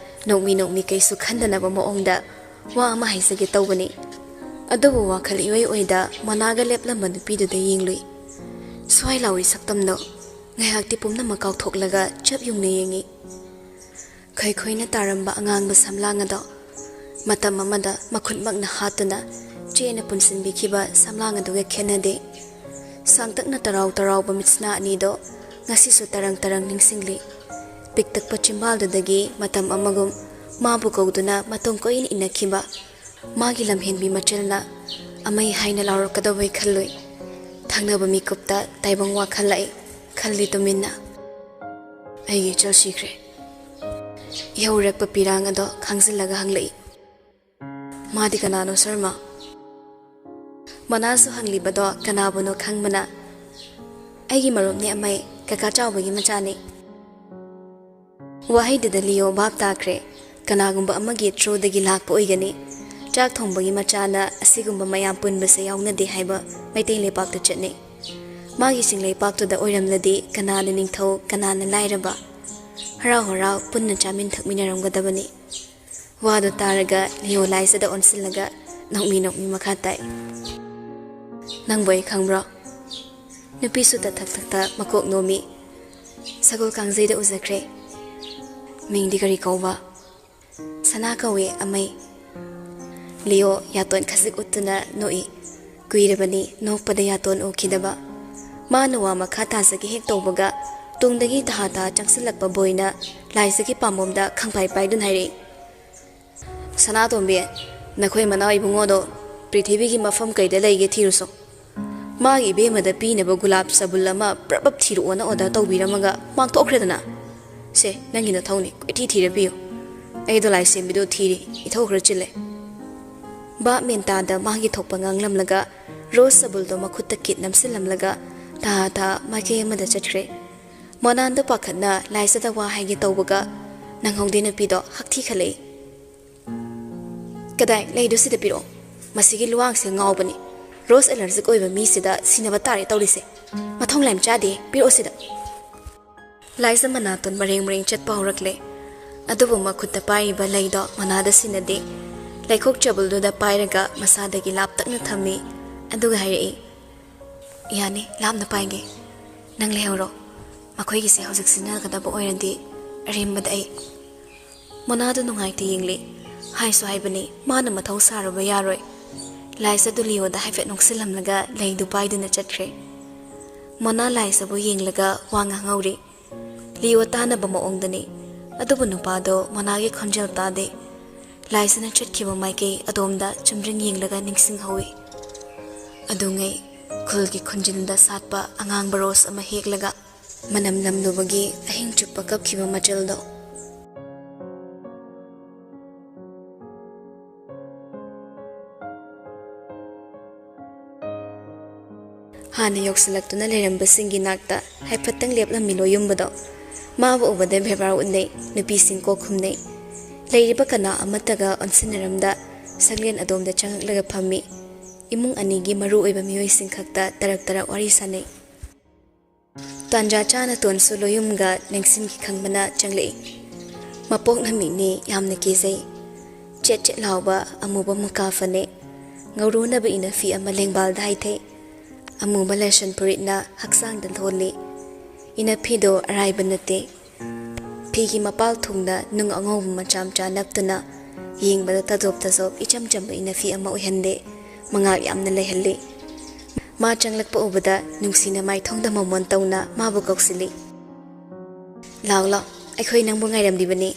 ꯅꯣꯛꯃꯤ ꯅꯣꯛꯃꯤ ꯀꯩꯁꯨ ꯈꯟꯗꯅꯕ ꯃꯑꯣꯡꯗ ꯋꯥ ꯑꯃ ꯍꯥꯏꯖꯒꯦ ꯇꯧꯕꯅꯤ꯫ ꯑꯗꯨꯕꯨ ꯋꯥꯈꯜ ꯏꯑꯣꯏ ꯑꯣꯏꯗ ꯃꯣꯅꯥꯒ ꯂꯦꯞꯂꯝꯕ ꯅꯨꯄꯤꯗꯨꯗ ꯌꯦꯡꯂꯨꯏ꯫ ꯁ꯭ꯋꯥꯏ ꯂꯥꯎꯏ ꯁꯛꯇꯝꯗꯣ꯫ ꯉꯥꯏꯍꯥꯛꯇꯤ ꯄꯨꯝꯅꯃꯛ ꯀꯥꯎꯊꯣꯛꯂꯒ ꯆꯞ ꯌꯨꯡꯅ ꯌꯦꯡꯉꯤ꯫ ꯈꯣꯏꯈꯣꯏꯅ ꯇꯥꯔꯝꯕ ꯑꯉꯥꯡꯕ ꯁꯝꯂꯥꯡ ꯑꯗꯣ ꯃꯇꯝ ꯑꯃꯗ ꯃꯈꯨꯠꯃꯛꯅ ꯍꯥꯠꯇꯨꯅ ꯆꯦꯅ ꯄꯨꯟꯁꯤꯟꯕꯤꯈꯤꯕ ꯁꯝꯂꯥꯡ ꯑꯗꯨꯒ ꯈꯦꯠꯅꯗꯦ꯫ ꯁꯥꯡꯇꯛꯅ ꯇꯔꯥꯎ ꯇꯔꯥꯎꯕ ꯃꯤꯠꯁꯅꯥ ꯑꯅꯤꯗꯣ ꯉꯁꯤꯁꯨ ꯇꯔꯪ ꯇꯔꯪ ꯅꯤꯡꯁꯤꯡꯂꯤ꯫ ꯄꯤꯛꯇꯛꯄ ꯆꯤꯝꯕꯥꯜꯗꯨꯗꯒꯤ ꯃꯇꯝ ꯑꯃꯒꯨꯝ ꯃꯥꯕꯨ ꯀꯧꯗꯨꯅ ꯃꯇꯣꯡ ꯀꯣꯏꯅ ꯏꯟꯅꯈꯤꯕ ꯃꯥꯒꯤ ꯂꯝꯍꯦꯟꯕꯤ ꯃꯆꯜꯅ ꯑꯃꯩ ꯍꯥꯏꯅ ꯂꯥꯎꯔꯛꯀꯗꯧꯕꯩ ꯈꯜꯂꯨꯏ꯫ ꯊꯪꯅꯕ ꯃꯤꯀꯨꯞꯇ ꯇꯥꯏꯕꯪ ꯋꯥꯈꯜ ꯂꯥꯛꯏ, ꯈꯜꯂꯤ ꯇꯨꯃꯤꯟꯅ꯫ ꯑꯩꯒꯤ ꯏꯆꯜ ꯁꯤꯈ꯭ꯔꯦ꯫ ꯏꯍꯧꯔꯛꯄ ꯄꯤꯔꯥꯡ ꯑꯗꯣ ꯈꯥꯡꯖꯤꯜꯂꯒ ꯍꯪꯂꯛꯏ, "ꯃꯥꯗꯤ ꯀꯅꯥꯅꯣ, ꯁꯔꯃ?" ꯃꯣꯅꯥꯁꯨ ꯍꯪꯂꯤꯕꯗꯣ ꯀꯅꯥꯕꯨꯅꯣ ꯈꯪꯕꯅ, "ꯑꯩꯒꯤ ꯃꯔꯨꯞꯅꯦ ꯑꯃꯩ, ꯀꯀꯥ ꯆꯥꯎꯕꯒꯤ ꯃꯆꯥꯅꯤ"꯫ ꯋꯥꯍꯩꯗꯨꯗ ꯂꯤꯌꯣ ꯚꯥꯞ ꯇꯥꯈ꯭ꯔꯦ꯫ ꯀꯅꯥꯒꯨꯝꯕ ꯑꯃꯒꯤ ꯊ꯭ꯔꯨꯗꯒꯤ ꯂꯥꯛꯄ ꯑꯣꯏꯒꯅꯤ꯫ ꯆꯥꯛ ꯊꯣꯡꯕꯒꯤ ꯃꯆꯥꯅ ꯑꯁꯤꯒꯨꯝꯕ ꯃꯌꯥꯝ ꯄꯨꯟꯕꯁꯦ ꯌꯥꯎꯅꯗꯦ ꯍꯥꯏꯕ ꯃꯩꯇꯩ ꯂꯩꯄꯥꯛꯇ ꯆꯠꯅꯩ꯫ ꯃꯥꯒꯤ ꯆꯤꯡꯂꯩꯄꯥꯛꯇꯨꯗ ꯑꯣꯏꯔꯝꯂꯗꯤ ꯀꯅꯥꯅ ꯅꯤꯡꯊꯧ, ꯀꯅꯥꯅ ꯂꯥꯏꯔꯕ? ꯍꯔꯥꯎ ꯍꯔꯥꯎ ꯄꯨꯟꯅ ꯆꯥꯃꯤꯟ ꯊꯛꯃꯤꯟꯅꯔꯝꯒꯗꯕꯅꯤ꯫ ꯋꯥꯗꯨ ꯇꯥꯔꯒ ꯂꯤꯌꯣ ꯂꯥꯏꯖꯗ ꯑꯣꯟꯁꯤꯜꯂꯒ ꯅꯣꯛꯃꯤ ꯅꯣꯛꯃꯤ ꯃꯈꯥ ꯇꯥꯏ꯫ "ꯅꯪꯕꯨ ꯑꯩ ꯈꯪꯕ꯭ꯔꯣ?" ꯅꯨꯄꯤꯁꯨ ꯇꯊꯛ ꯊꯛꯇ ꯃꯀꯣꯛ ꯅꯣꯝꯃꯤ꯫ "ꯁꯒꯣꯜ ꯀꯥꯡꯖꯩꯗ ꯎꯖꯈ꯭ꯔꯦ꯫ ꯃꯤꯡꯗꯤ ꯀꯔꯤ ꯀꯧꯕ?" "ꯁꯅꯥ ꯀꯧꯏ, ꯑꯃꯩ꯫" ꯂꯤꯌꯣ ꯌꯥꯇꯣꯟ ꯈꯖꯤꯛ ꯎꯠꯇꯨꯅ ꯅꯣꯛꯏ꯫ ꯀꯨꯏꯔꯕꯅꯤ ꯅꯣꯛꯄꯗ ꯌꯥꯇꯣꯟ ꯎꯈꯤꯗꯕ꯫ ꯃꯥꯅ ꯋꯥ ꯃꯈꯥ ꯇꯥꯖꯒꯦ ꯍꯦꯛ ꯇꯧꯕꯒ, ꯇꯨꯡꯗꯒꯤ ꯇꯍꯥ ꯇꯍꯥ ꯆꯪꯁꯤꯜꯂꯛꯄ ꯕꯣꯏꯅ ꯂꯥꯏꯖꯒꯤ ꯄꯥꯝꯕꯣꯝꯗ ꯈꯪꯄꯥꯏ ꯄꯥꯏꯗꯨꯅ ꯍꯥꯏꯔꯛꯏ, "ꯁꯅꯥꯇꯣꯝꯕꯤ, ꯅꯈꯣꯏ ꯃꯅꯥꯎ ꯏꯕꯨꯡꯉꯣꯗꯣ ꯄ꯭ꯔꯤꯊꯤꯕꯤꯒꯤ ꯃꯐꯝ ꯀꯩꯗ ꯂꯩꯒꯦ ꯊꯤꯔꯨꯁꯣ꯫ ꯃꯥꯒꯤ ꯏꯕꯦꯝꯃꯗ ꯄꯤꯅꯕ ꯒꯨꯂꯥꯞ ꯆꯕꯨꯜ ꯑꯃ ꯄ꯭ꯔꯞ ꯄ꯭ꯔꯞ ꯊꯤꯔꯛꯑꯣꯅ order ꯇꯧꯕꯤꯔꯝꯃꯒ ꯃꯥꯡꯊꯣꯛꯈ꯭ꯔꯦꯗꯅ꯫ ꯁꯦ, ꯅꯪꯒꯤ ꯅꯊꯧꯅꯤ, ꯀꯣꯏꯊꯤ ꯊꯤꯔ ꯄꯤꯌꯨ꯫ ꯑꯩꯗꯣ ꯂꯥꯏ ꯁꯦꯝꯕꯤꯗꯣ ꯊꯤꯔꯤ, ꯏꯊꯧ ꯈꯔ ꯆꯤꯜꯂꯦ꯫" ꯚꯥꯞ ꯃꯦꯟ ꯇꯥꯗ ꯃꯥꯒꯤ ꯊꯣꯛꯄ ꯉꯥꯡꯂꯝꯂꯒ ꯔꯣꯁ ꯆꯕꯨꯜꯗꯣ ꯃꯈꯨꯠꯇ ꯀꯤꯠ ꯅꯝꯁꯤꯜꯂꯝꯂꯒ ꯊꯥ ꯊꯥ ꯃꯥꯏꯀꯩ ꯑꯃꯗ ꯆꯠꯈ꯭ꯔꯦ꯫ ꯃꯣꯅꯥꯟꯗꯣ ꯄꯥꯈꯠꯅ ꯂꯥꯏꯖꯗ ꯋꯥ ꯍꯥꯏꯒꯦ ꯇꯧꯕꯒ ꯅꯪꯍꯧꯗꯦ ꯅꯨꯄꯤꯗꯣ ꯍꯛꯊꯤ ꯈꯜꯂꯛꯏ꯫ "ꯀꯗꯥꯏ ꯂꯩꯗꯣ ꯁꯤꯗ ꯄꯤꯔꯛꯑꯣ꯫ ꯃꯁꯤꯒꯤ ꯂꯨꯋꯥꯡꯁꯦ ꯉꯥꯎꯕꯅꯤ꯫ ꯔꯣꯁ allergic ꯑꯣꯏꯕ ꯃꯤꯁꯤꯗ ꯁꯤꯟꯅꯕ ꯇꯥꯔꯦ ꯇꯧꯔꯤꯁꯦ꯫ ꯃꯊꯣꯡ ꯂꯥꯏꯝ ꯆꯥꯗꯦ, ꯄꯤꯔꯛꯑꯣ ꯁꯤꯗ꯫" ꯂꯥꯏꯖ ꯃꯅꯥꯇꯣꯟ ꯃꯔꯦꯡ ꯃꯔꯦꯡ ꯆꯠꯄ ꯍꯧꯔꯛꯂꯦ꯫ ꯑꯗꯨꯕꯨ ꯃꯈꯨꯠꯇ ꯄꯥꯏꯔꯤꯕ ꯂꯩꯗꯣ ꯃꯅꯥꯗ ꯁꯤꯟꯅꯗꯦ꯫ ꯂꯩꯈꯣꯛ ꯆꯕꯨꯜꯗꯨꯗ ꯄꯥꯏꯔꯒ ꯃꯁꯥꯗꯒꯤ ꯂꯥꯞꯇꯛꯅ ꯊꯝꯃꯤ꯫ ꯑꯗꯨꯒ ꯍꯥꯏꯔꯛꯏ, "ꯌꯥꯅꯤ, ꯂꯥꯞꯅ ꯄꯥꯏꯒꯦ꯫ ꯅꯪ ꯂꯩꯍꯧꯔꯣ꯫ ꯃꯈꯣꯏꯒꯤꯁꯦ ꯍꯧꯖꯤꯛ ꯁꯤꯖꯤꯟꯅꯒꯗꯕ ꯑꯣꯏꯔꯗꯤ ꯑꯔꯦꯝꯕꯗ ꯑꯩ꯫" ꯃꯣꯅꯥꯗꯨ ꯅꯨꯡꯉꯥꯏꯇ ꯌꯦꯡꯂꯤ꯫ ꯍꯥꯏꯁꯨ ꯍꯥꯏꯕꯅꯤ, ꯃꯥꯅ ꯃꯊꯧ ꯁꯥꯔꯨꯕ ꯌꯥꯔꯣꯏ꯫ ꯂꯥꯏꯁ ꯑꯗꯨ ꯂꯤꯌꯣꯗ ꯍꯥꯏꯐꯦꯠ ꯅꯣꯛꯁꯤꯜꯂꯝꯂꯒ ꯂꯩꯗꯨ ꯄꯥꯏꯗꯨꯅ ꯆꯠꯈ꯭ꯔꯦ꯫ ꯃꯣꯅꯥ ꯂꯥꯏꯁ ꯑꯕꯨ ꯌꯦꯡꯂꯒ ꯋꯥ ꯉꯥꯡꯍꯧꯔꯤ꯫ ꯂꯤꯌꯣ ꯇꯥꯅꯕ ꯃꯑꯣꯡꯗꯅꯤ꯫ ꯑꯗꯨꯕꯨ ꯅꯨꯄꯥꯗꯣ ꯃꯣꯅꯥꯒꯤ ꯈꯣꯟꯖꯦꯜ ꯇꯥꯗꯦ꯫ ꯂꯥꯏꯁꯅ ꯆꯠꯈꯤꯕ ꯃꯥꯏꯀꯩ ꯑꯗꯣꯝꯗ ꯆꯨꯝꯗ꯭ꯔꯤꯡ ꯌꯦꯡꯂꯒ ꯅꯤꯡꯁꯤꯡꯍꯧꯏ꯫ ꯑꯗꯨꯉꯩ ꯈꯨꯜꯒꯤ ꯈꯨꯟꯖꯤꯟꯗ ꯁꯥꯠꯄ ꯑꯉꯥꯡꯕ ꯔꯣꯁ ꯑꯃ ꯍꯦꯛꯂꯒ ꯃꯅꯝ ꯅꯝꯂꯨꯕꯒꯤ ꯑꯍꯤꯡ ꯆꯨꯞꯄ ꯀꯞꯈꯤꯕ ꯃꯆꯜꯗꯣ꯫ ꯍꯥꯟꯅ ꯌꯧꯁꯤꯜꯂꯛꯇꯨꯅ ꯂꯩꯔꯝꯕꯁꯤꯡꯒꯤ ꯅꯥꯛꯇ ꯍꯥꯏꯐꯦꯠꯇꯪ ꯂꯦꯞꯂꯝꯃꯤ ꯂꯣꯌꯨꯝꯕꯗꯣ꯫ ꯃꯥꯕꯨ ꯎꯕꯗ ꯕꯦꯕꯥꯔ ꯎꯠꯅꯩ, ꯅꯨꯄꯤꯁꯤꯡ ꯀꯣꯛ ꯈꯨꯝꯅꯩ꯫ ꯂꯩꯔꯤꯕ ꯀꯅꯥ ꯑꯃꯠꯇꯒ ꯑꯣꯟꯁꯤꯟꯅꯔꯝꯗ ꯁꯪꯂꯦꯟ ꯑꯗꯣꯝꯗ ꯆꯪꯂꯛꯂꯒ ꯐꯝꯃꯤ꯫ ꯏꯃꯨꯡ ꯑꯅꯤꯒꯤ ꯃꯔꯨ ꯑꯣꯏꯕ ꯃꯤꯑꯣꯏꯁꯤꯡ ꯈꯛꯇ ꯇꯔꯛ ꯇꯔꯛ ꯋꯥꯔꯤ ꯁꯥꯅꯩ꯫ ꯇꯥꯟꯖꯥ ꯆꯥꯅ ꯇꯣꯟꯁꯨ ꯂꯣꯌꯨꯝꯒ ꯂꯦꯡꯁꯤꯟꯈꯤ ꯈꯪꯕꯅ ꯆꯪꯂꯛꯏ꯫ ꯃꯄꯣꯛ ꯅꯨꯃꯤꯠꯅꯤ, ꯌꯥꯝꯅ ꯀꯦꯖꯩ꯫ ꯆꯦꯠ ꯆꯦꯠ ꯂꯥꯎꯕ ꯑꯃꯨꯕ ꯃꯨꯀꯥ ꯐꯅꯦꯛ꯫ ꯉꯧꯔꯨꯅꯕ ꯏꯅꯐꯤ ꯑꯃ ꯂꯦꯡꯕꯥꯜꯗ ꯍꯥꯏꯊꯩ꯫ ꯑꯃꯨꯕ ꯂꯦꯁꯟ ꯐꯨꯔꯤꯠꯅ ꯍꯛꯆꯥꯡꯗ ꯂꯣꯜꯂꯤ꯫ ꯏꯅꯐꯤꯗꯣ ꯑꯔꯥꯏꯕ ꯅꯠꯇꯦ꯫ ꯐꯤꯒꯤ ꯃꯄꯥꯜ ꯊꯨꯡꯅ ꯅꯨꯡ ꯑꯉꯧꯕ ꯃꯆꯥ ꯃꯆꯥ ꯅꯞꯇꯨꯅ ꯌꯦꯡꯕꯗ ꯇꯥꯖꯣꯞ ꯇꯥꯖꯣꯞ ꯏꯆꯝ ꯆꯝꯕ ꯏꯅꯐꯤ ꯑꯃ ꯑꯣꯏꯍꯟꯗꯦ꯫ ꯃꯉꯥꯜ ꯌꯥꯝꯅ ꯂꯩꯍꯜꯂꯤ꯫ ꯃꯥ ꯆꯪꯂꯛꯄ ꯎꯕꯗ ꯅꯨꯡꯁꯤꯅ ꯃꯥꯏꯊꯣꯡꯗ ꯃꯃꯣꯟ ꯇꯧꯅ ꯃꯥꯕꯨ ꯀꯧꯁꯤꯜꯂꯤ꯫ "ꯂꯥꯎ, ꯂꯥꯎ, ꯑꯩꯈꯣꯏ ꯅꯪꯕꯨ ꯉꯥꯏꯔꯝꯂꯤꯕꯅꯤ꯫"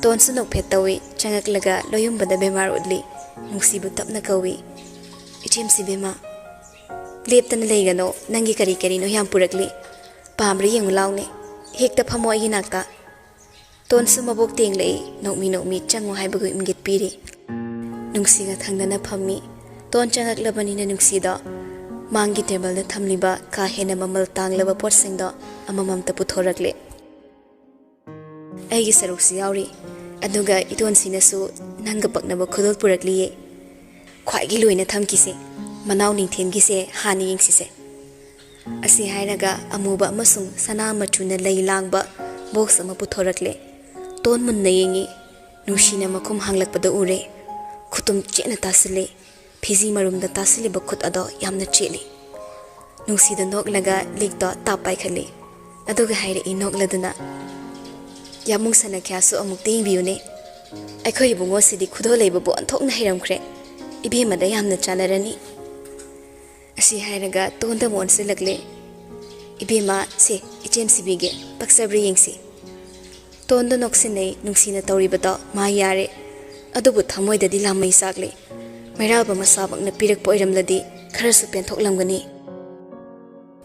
ꯇꯣꯟꯁꯨ ꯅꯣꯛꯐꯦꯠ ꯇꯧꯏ꯫ ꯆꯪꯂꯛꯂꯒ ꯂꯣꯌꯨꯝꯕꯗ ꯕꯦꯃꯥꯔ ꯎꯠꯂꯤ꯫ ꯅꯨꯡꯁꯤꯕꯨ ꯇꯞꯅ ꯀꯧꯏ꯫ "ꯏꯆꯦꯝꯁꯤ ꯕꯦꯝꯃ, ꯂꯦꯞꯇꯅ ꯂꯩꯒꯅꯣ, ꯅꯪꯒꯤ ꯀꯔꯤ ꯀꯔꯤꯅꯣ ꯌꯥꯝ ꯄꯨꯔꯛꯂꯤ꯫ ꯄꯥꯝꯕ꯭ꯔꯥ ꯌꯦꯡꯉꯨ ꯂꯥꯎꯅꯦ, ꯍꯦꯛꯇ ꯐꯝꯃꯣ ꯑꯩꯒꯤ ꯅꯥꯛꯇ꯫" ꯇꯣꯟꯁꯨ ꯃꯕꯣꯛ ꯇꯦꯡꯂꯛꯏ, ꯅꯣꯛꯃꯤ ꯅꯣꯛꯃꯤ ꯆꯪꯉꯨ ꯍꯥꯏꯕꯒꯨꯝ ꯏꯪꯒꯤꯠ ꯄꯤꯔꯤ꯫ ꯅꯨꯡꯁꯤꯒ ꯊꯪꯅꯅ ꯐꯝꯃꯤ꯫ ꯇꯣꯟ ꯆꯪꯂꯛꯂꯕꯅꯤꯅ ꯅꯨꯡꯁꯤꯗꯣ ꯃꯥꯡꯒꯤ ꯇꯦꯕꯜꯗ ꯊꯝꯂꯤꯕ ꯀꯥ ꯍꯦꯟꯅ ꯃꯃꯜ ꯇꯥꯡꯂꯕ ꯄꯣꯠꯁꯤꯡꯗꯣ ꯑꯃꯃꯝꯇ ꯄꯨꯊꯣꯔꯛꯂꯦ꯫ "ꯑꯩꯒꯤ ꯁꯔꯨꯛꯁꯨ ꯌꯥꯎꯔꯤ, ꯑꯗꯨꯒ ꯏꯇꯣꯟꯁꯤꯅꯁꯨ ꯅꯪꯒ ꯄꯛꯅꯕ ꯈꯨꯗꯣꯜ ꯄꯨꯔꯛꯂꯤꯌꯦ꯫ ꯈ꯭ꯋꯥꯏꯒꯤ ꯂꯣꯏꯅ ꯊꯝꯈꯤꯁꯦ, ꯃꯅꯥꯎ ꯅꯤꯡꯊꯦꯝꯒꯤꯁꯦ ꯍꯥꯟꯅ ꯌꯦꯡꯁꯤꯁꯦ꯫" ꯑꯁꯤ ꯍꯥꯏꯔꯒ ꯑꯃꯨꯕ ꯑꯃꯁꯨꯡ ꯁꯅꯥ ꯃꯆꯨꯅ ꯂꯩ ꯂꯥꯡꯕ ꯕꯣꯛꯁ ꯑꯃ ꯄꯨꯊꯣꯔꯛꯂꯦ꯫ ꯇꯣꯟ ꯃꯨꯟꯅ ꯌꯦꯡꯉꯤ꯫ ꯅꯨꯡꯁꯤꯅ ꯃꯈꯨꯝ ꯍꯥꯡꯂꯛꯄꯗ ꯎꯔꯦ꯫ ꯈꯨꯇꯨꯝ ꯆꯦꯠꯅ ꯇꯥꯁꯤꯜꯂꯦ꯫ ꯐꯤꯖꯤ ꯃꯔꯨꯝꯗ ꯇꯥꯁꯤꯜꯂꯤꯕ ꯈꯨꯠ ꯑꯗꯣ ꯌꯥꯝꯅ ꯆꯦꯠꯂꯤ꯫ ꯅꯨꯡꯁꯤꯗ ꯅꯣꯛꯂꯒ ꯂꯤꯛꯇꯣ ꯇꯥꯞ ꯄꯥꯏꯈꯠꯂꯤ꯫ ꯑꯗꯨꯒ ꯍꯥꯏꯔꯛꯏ ꯅꯣꯛꯂꯗꯨꯅ, "ꯌꯥꯝ ꯃꯨꯡꯁꯅ ꯈ꯭ꯌꯥꯁꯨ ꯑꯃꯨꯛꯇ ꯌꯦꯡꯕꯤꯌꯨꯅꯦ꯫ ꯑꯩꯈꯣꯏ ꯏꯕꯨꯡꯉꯣꯁꯤꯗꯤ ꯈꯨꯗꯣꯜ ꯂꯩꯕꯕꯨ ꯑꯣꯟꯊꯣꯛꯅ ꯍꯩꯔꯝꯈ꯭ꯔꯦ꯫ ꯏꯕꯦꯝꯃꯗ ꯌꯥꯝꯅ ꯆꯥꯟꯅꯔꯅꯤ꯫" ꯑꯁꯤ ꯍꯥꯏꯔꯒ ꯇꯣꯟꯗ ꯑꯃꯨꯛ ꯑꯣꯟꯁꯤꯜꯂꯛꯂꯦ꯫ "ꯏꯕꯦꯝꯃ, ꯁꯦ, ꯏꯆꯦꯝ ꯁꯤꯕꯤꯒꯦ, ꯄꯛꯆꯕ꯭ꯔꯥ ꯌꯦꯡꯁꯤ꯫" ꯇꯣꯟꯗ ꯅꯣꯛꯁꯤꯟꯅꯩ, ꯅꯨꯡꯁꯤꯅ ꯇꯧꯔꯤꯕꯗꯣ ꯃꯥ ꯌꯥꯔꯦ꯫ ꯑꯗꯨꯕꯨ ꯊꯃꯣꯏꯗꯗꯤ ꯂꯥꯃꯩ ꯆꯥꯛꯂꯤ꯫ ꯃꯩꯔꯥꯕ ꯃꯁꯥꯃꯛꯅ ꯄꯤꯔꯛꯄ ꯑꯣꯏꯔꯝꯂꯗꯤ ꯈꯔꯁꯨ ꯄꯦꯟꯊꯣꯛꯂꯝꯒꯅꯤ꯫